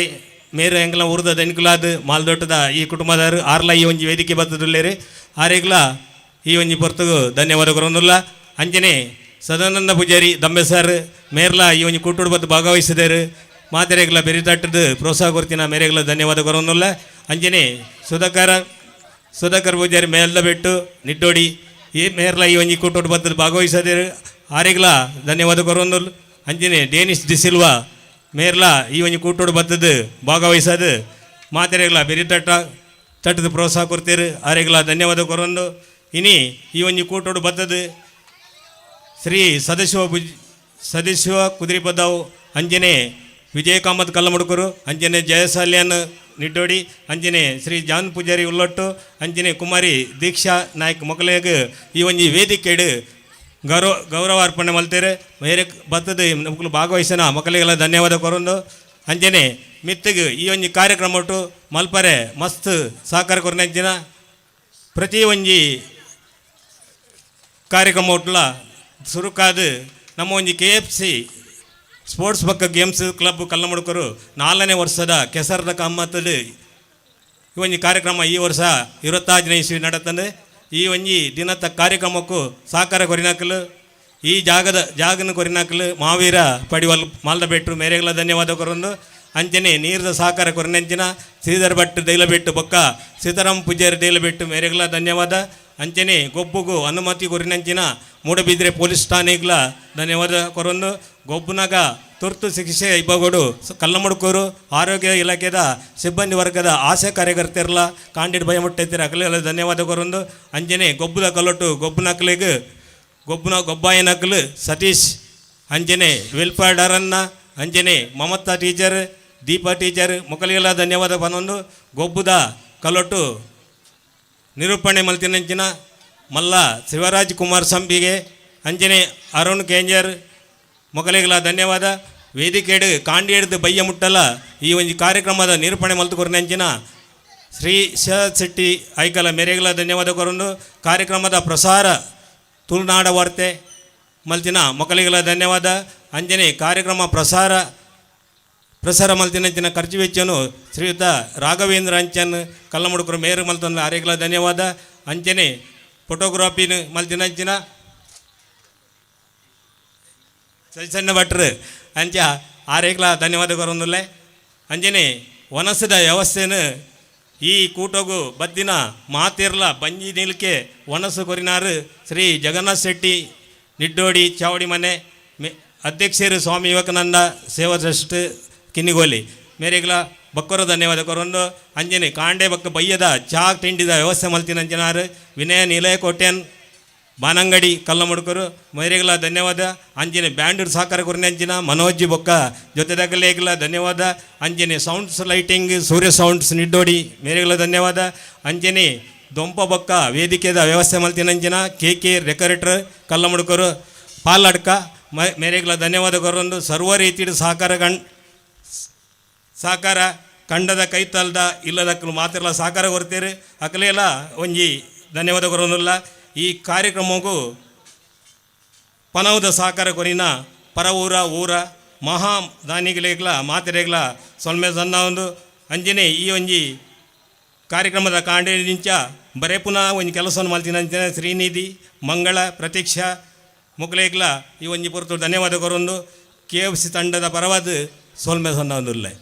ಮೇರು ಎಂಗ್ಲ ಊರ್ದ ದನಿಕುಲಾದ್ ಮಾಲ್ದೊಟ್ಟದ ಈ ಕುಟುಂಬದಾರು ಆರ್ಲ ಈ ಒಂಜಿ ವೇದಿಕೆ ಬತ್ತದುಲ್ಲೇರು ಆರೆಗ್ಲ ಈ ಒಂಜಿ ಪೊರ್ತುಗು ಧನ್ಯವಾದ ಕೊರೊಂದುಲ್ಲ. ಅಂಚನೆ ಸದಾನಂದ ಪೂಜಾರಿ ದಂಬೆ ಸರ್ ಮೇರ್ಲ ಈ ಒಂಜಿ ಕೂಟೋಡು ಬತ್ತು ಭಾಗವಹಿಸಿದರು ಮಾತೆರೆಗ್ಲ ಬೆರಿತಟ್ಟದು ಪ್ರೋತ್ಸಾಹ ಕೊರ್ತಿನ ಮೇರೆಗ್ಲ ಧನ್ಯವಾದ ಕೊರೊಂದುಲ್ಲ. ಅಂಚನೆ ಸುಧಾಕರ್ ಪೂಜಾರಿ ಮೇಲ್ದ ಬೆಟ್ಟು ನಿಟ್ಟೋಡಿ ಈ ಮೇರ್ಲ ಈ ಒಂಜಿ ಕೂಟೋಡು ಬತ್ತದ ಭಾಗವಹಿಸದೇರು ಆರೆಗ್ಲ ಧನ್ಯವಾದ ಕೊರೊಂದುಲ್ಲ. ಅಂಚನೆ ಡೇನಿಸ್ ಡಿಸಿಲ್ವಾ ಮೇರ್ಲ ಈ ಒಂಜಿ ಕೂಟೋಡು ಬತ್ತದ ಭಾಗವಹಿಸದು ಮಾತೆರೆಗ್ಲ ಬೆರಿತಟ್ಟ ತಟ್ಟದ ಪ್ರೋತ್ಸಾಹ ಕೊರ್ತೀರು ಆರೆಗ್ಲ ಧನ್ಯವಾದ ಕೊರೊಂದು. ಇನಿ ಈ ಒಂಜಿ ಕೂಟೋಡು ಬತ್ತದ ಶ್ರೀ ಸದಸ್ಯ ಕುದುರೆಪದವು ಅಂಜನೆ ವಿಜಯ ಕಾಮತ್ ಕಲ್ಲಮುಡುಕರು ಅಂಜನೆ ಜಯಸಾಲ್ಯನ್ ನಿಡ್ಡೋಡಿ ಅಂಜನೆ ಶ್ರೀ ಜಾನ್ ಪೂಜಾರಿ ಉಲ್ಲೊಟ್ಟು ಅಂಜನೆ ಕುಮಾರಿ ದೀಕ್ಷಾ ನಾಯ್ಕ್ ಮೊಕಲೆಗ್ ಈ ಒಂಜಿ ವೇದಿಕೆಡು ಗೌರವ ಅರ್ಪಣೆ ಮಲ್ತೇರು. ಮೇರೆ ಬತ್ತದ ನಮಕ್ಲು ಭಾಗವಹಿಸಿನ ಮಕ್ಕಳಿಗೆಲ್ಲ ಧನ್ಯವಾದ ಕೊರೊಂದು. ಅಂಚನೆ ಮಿತ್ತಿಗೆ ಈ ಒಂಜಿ ಕಾರ್ಯಕ್ರಮ ಒಟ್ಟು ಮಲ್ಪರೆ ಮಸ್ತ್ ಸಹಕಾರ ಕೊರ್ನಂಚಿನ ಪ್ರತಿ ಒಂಜಿ ಕಾರ್ಯಕ್ರಮ ಒಟ್ಟುಲ ಸುರುಕಾದ ನಮ್ಮ ಒಂಜಿ ಕೆಎಫ್ಸಿ ಸ್ಪೋರ್ಟ್ಸ್ ಬೊಕ್ಕ ಗೇಮ್ಸ್ ಕ್ಲಬ್ ಕಲ್ಲಮುಡುಕರು 4ನೇ ವರ್ಷದ ಕೆಸರದ ಕಮ್ಮತ್ತದ ಈ ಒಂಜಿ ಕಾರ್ಯಕ್ರಮ ಈ ವರ್ಷ 26ನೇ ಇಸ್ವಿ ನಡತಂದೆ. ಈ ಒಂಜಿ ದಿನದ ಕಾರ್ಯಕ್ರಮಕ್ಕೂ ಸಹಕಾರ ಕೊರಿನಾಕಲು ಈ ಜಾಗದ ಜಾಗನ ಕೊರಿನಾಕಲು ಮಾವೀರ ಪಡಿವಲ್ ಮಾಲ್ದಬೆಟ್ಟು ಮೇರೆಗಳ ಧನ್ಯವಾದ ಕೊರೊಂದು. ಅಂಚನೆ ನೀರದ ಸಹಕಾರ ಕೊರಿನಂಚಿನ ಶ್ರೀಧರ್ ಭಟ್ ದೈಲಬೆಟ್ಟು ಬೊಕ್ಕ ಸೀತಾರಾಮ್ ಪೂಜಾರಿ ದೈಲಬೆಟ್ಟು ಮೇರೆಗಳ ಧನ್ಯವಾದ. ಅಂಚನೆ ಗೊಬ್ಬುಗು ಅನುಮತಿ ಕೊರಿನಂಚಿನ ಮೂಡಬಿದ್ರೆ ಪೊಲೀಸ್ ಠಾಣೆಗಳ ಧನ್ಯವಾದ ಕೊರೊಂದು. ಗೊಬ್ಬುನಾಗ ತುರ್ತು ಚಿಕಿತ್ಸೆ ವಿಭಾಗಡು ಕಲ್ಲಮುಡುಕೂರು ಆರೋಗ್ಯ ಇಲಾಖೆದ ಸಿಬ್ಬಂದಿ ವರ್ಗದ ಆಶಾ ಕಾರ್ಯಕರ್ತರೆಲ್ಲ ಕಾಂಡಿಡ್ ಭಯಮುಟ್ಟೈತಿರ ಅಕಲೆಲ್ಲ ಧನ್ಯವಾದ ಕೊರೊಂದು. ಅಂಚನೆ ಗೊಬ್ಬುದ ಕಲ್ಲೊಟ್ಟು ಗೊಬ್ಬುನಕ್ಲೆಗ್ ಗೊಬ್ಬುನ ಗೊಬ್ಬಾಯನಕ್ಲು ಸತೀಶ್, ಅಂಚನೆ ವೆಲ್ಫೇರ್ ಡರನ್ನ, ಅಂಚನೆ ಮಮತಾ ಟೀಚರ್, ದೀಪಾ ಟೀಚರ್ ಮೊಕಲಿಗೆಲ್ಲ ಧನ್ಯವಾದ ಪನೊಂದು. ಗೊಬ್ಬುದ ಕಲ್ಲೊಟ್ಟು ನಿರೂಪಣೆ ಮಲ್ತಿನಂಚಿನ ಮಲ್ಲ ಶಿವರಾಜ್ ಕುಮಾರ್ ಸಂಪಿಗೆ, ಅಂಚನೆ ಅರುಣ್ ಕೇಂಜರ್ ಮೊಕಲಿಗೆಲ್ಲ ಧನ್ಯವಾದ. ವೇದಿಕೆಡು ಕಾಂಡಿ ಹಿಡ್ದು ಬಯ್ಯ ಮುಟ್ಟಲ ಈ ಒಂದು ಕಾರ್ಯಕ್ರಮದ ನಿರೂಪಣೆ ಮಲ್ತು ಕೊರ್ನಂಚಿನ ಶ್ರೀ ಶೆಟ್ಟಿ ಐಕಲ ಮೇರೆಗಳ ಧನ್ಯವಾದ ಕೊರೊಂದು. ಕಾರ್ಯಕ್ರಮದ ಪ್ರಸಾರ ತುಳುನಾಡ ವಾರ್ತೆ ಮಲ್ತಿನ ಮೊಕಲಿಗಳ ಧನ್ಯವಾದ. ಅಂಜನೆ ಕಾರ್ಯಕ್ರಮ ಪ್ರಸಾರ ಪ್ರಸಾರ ಮಲ್ತಿನಂಚಿನ ಖರ್ಚು ವೆಚ್ಚನು ಶ್ರೀಯುತ ರಾಘವೇಂದ್ರ ಅಂಚನ್ ಕಲ್ಲಮುಡುಕರು ಮೇರು ಮಲ್ತಂದ ಆರೆಗಳ ಧನ್ಯವಾದ. ಅಂಚನೆ ಫೋಟೋಗ್ರಾಫಿನ ಮಲ್ತಿನಂಚಿನ ಸಣ್ಣ ಭಟ್ರು ಅಂಚ ಆರೇಗ್ಲ ಧನ್ಯವಾದ ಕೊರೊಂದುಲ್ಲೆ. ಅಂಜನೆ ವನಸದ ವ್ಯವಸ್ಥೆನ ಈ ಕೂಟಗು ಬದ್ದಿನ ಮಾತಿರ್ಲ ಬಂಜಿ ನಿಲ್ಕೆ ವನಸು ಕೊರಿನಾರು ಶ್ರೀ ಜಗನ್ನಾಥ್ ಶೆಟ್ಟಿ ನಿಡ್ಡೋಡಿ ಚಾವಡಿ ಮನೆ ಅಧ್ಯಕ್ಷರು ಸ್ವಾಮಿ ವಿವೇಕಾನಂದ ಸೇವಾ ಟ್ರಸ್ಟ್ ಕಿನ್ನಿಗೋಲಿ ಮೇರೆಗ್ಲ ಬಕ್ಕರು ಧನ್ಯವಾದ ಕೊರೊಂದು. ಅಂಜನೆ ಕಾಂಡೆ ಬಕ್ಕ ಬಯ್ಯದ ಚಾ ತಿಂಡಿದ ವ್ಯವಸ್ಥೆ ಮಲ್ತಿನ ಅಂಜನಾರು ವಿನಯ ನಿಲಯ ಕೋಟ್ಯಾನ್ ಬಾನಂಗಡಿ ಕಲ್ಲಮುಡುಕರು ಮೈರೆಗಳ ಧನ್ಯವಾದ. ಅಂಜನೆ ಬ್ಯಾಂಡ್ ಸಹಕಾರ ಕೊರಿನ ಅಂಚಿನ ಮನೋಜ್ ಬೊಕ್ಕ ಜೊತೆದಾಗಲೇಗಲ ಧನ್ಯವಾದ. ಅಂಜನೆ ಸೌಂಡ್ಸ್ ಲೈಟಿಂಗ್ ಸೂರ್ಯ ಸೌಂಡ್ಸ್ ನಿಡ್ಡೋಡಿ ಮೇರೆಗಳ ಧನ್ಯವಾದ. ಅಂಜನೆ ದೊಂಪ ಬೊಕ್ಕ ವೇದಿಕೆದ ವ್ಯವಸ್ಥೆ ಮಲ್ತಿನ ಅಂಚಿನ ಕೆ ಕೆ ಡೆಕೋರೇಟರ್ ಕಲ್ಲಮುಡುಕರು ಪಾಲಡ್ಕ ಮೇರೆಗಳ ಧನ್ಯವಾದ ಕೊರೊಂದು. ಸರ್ವ ರೀತಿಯ ಸಹಕಾರ ಸಹಕಾರ ಕಂಡದ ಕೈತಲ್ದ ಇಲ್ಲದಕ್ಕಲು ಮಾತಿರಲ್ಲ ಸಹಕಾರ ಕೊರ್ತೀರಿ ಅಕಲೆಲ್ಲ ಒಂಜಿ ಧನ್ಯವಾದ ಕೊರೊಂದುಲ್ಲ. ಈ ಕಾರ್ಯಕ್ರಮಕ್ಕೂ ಪನೌದ ಸಹಕಾರ ಕೊರಿನ ಪರ ಊರ ಊರ ಮಹಾ ದಾನಿಗಳಿಗ್ಲ ಮಾತೆರೆಗ್ಲ ಸೊಲ್ಮೆ ಸಣ್ಣ ಒಂದು. ಅಂಜನೆ ಈ ಒಂಜಿ ಕಾರ್ಯಕ್ರಮದ ಕಾಂಡೆ ನಿಂಚ ಬರೇ ಪುನಃ ಒಂಜಿ ಕೆಲಸವನ್ನು ಮಲ್ತಿನ ಅಂಚನೆ ಶ್ರೀನಿಧಿ ಮಂಗಳ ಪ್ರತೀಕ್ಷಾ ಮುಕ್ಲೇಗ್ಲ ಈ ಒಂಜಿ ಪೊರ್ತು ಧನ್ಯವಾದ ಕೊರೊಂದು. ಕೆ ಎಫ್ ಸಿ ತಂಡದ ಪರವಾದ ಸೊಲ್ಮೆ ಸಣ್ಣ ಒಂದುಲ್ಲೆ.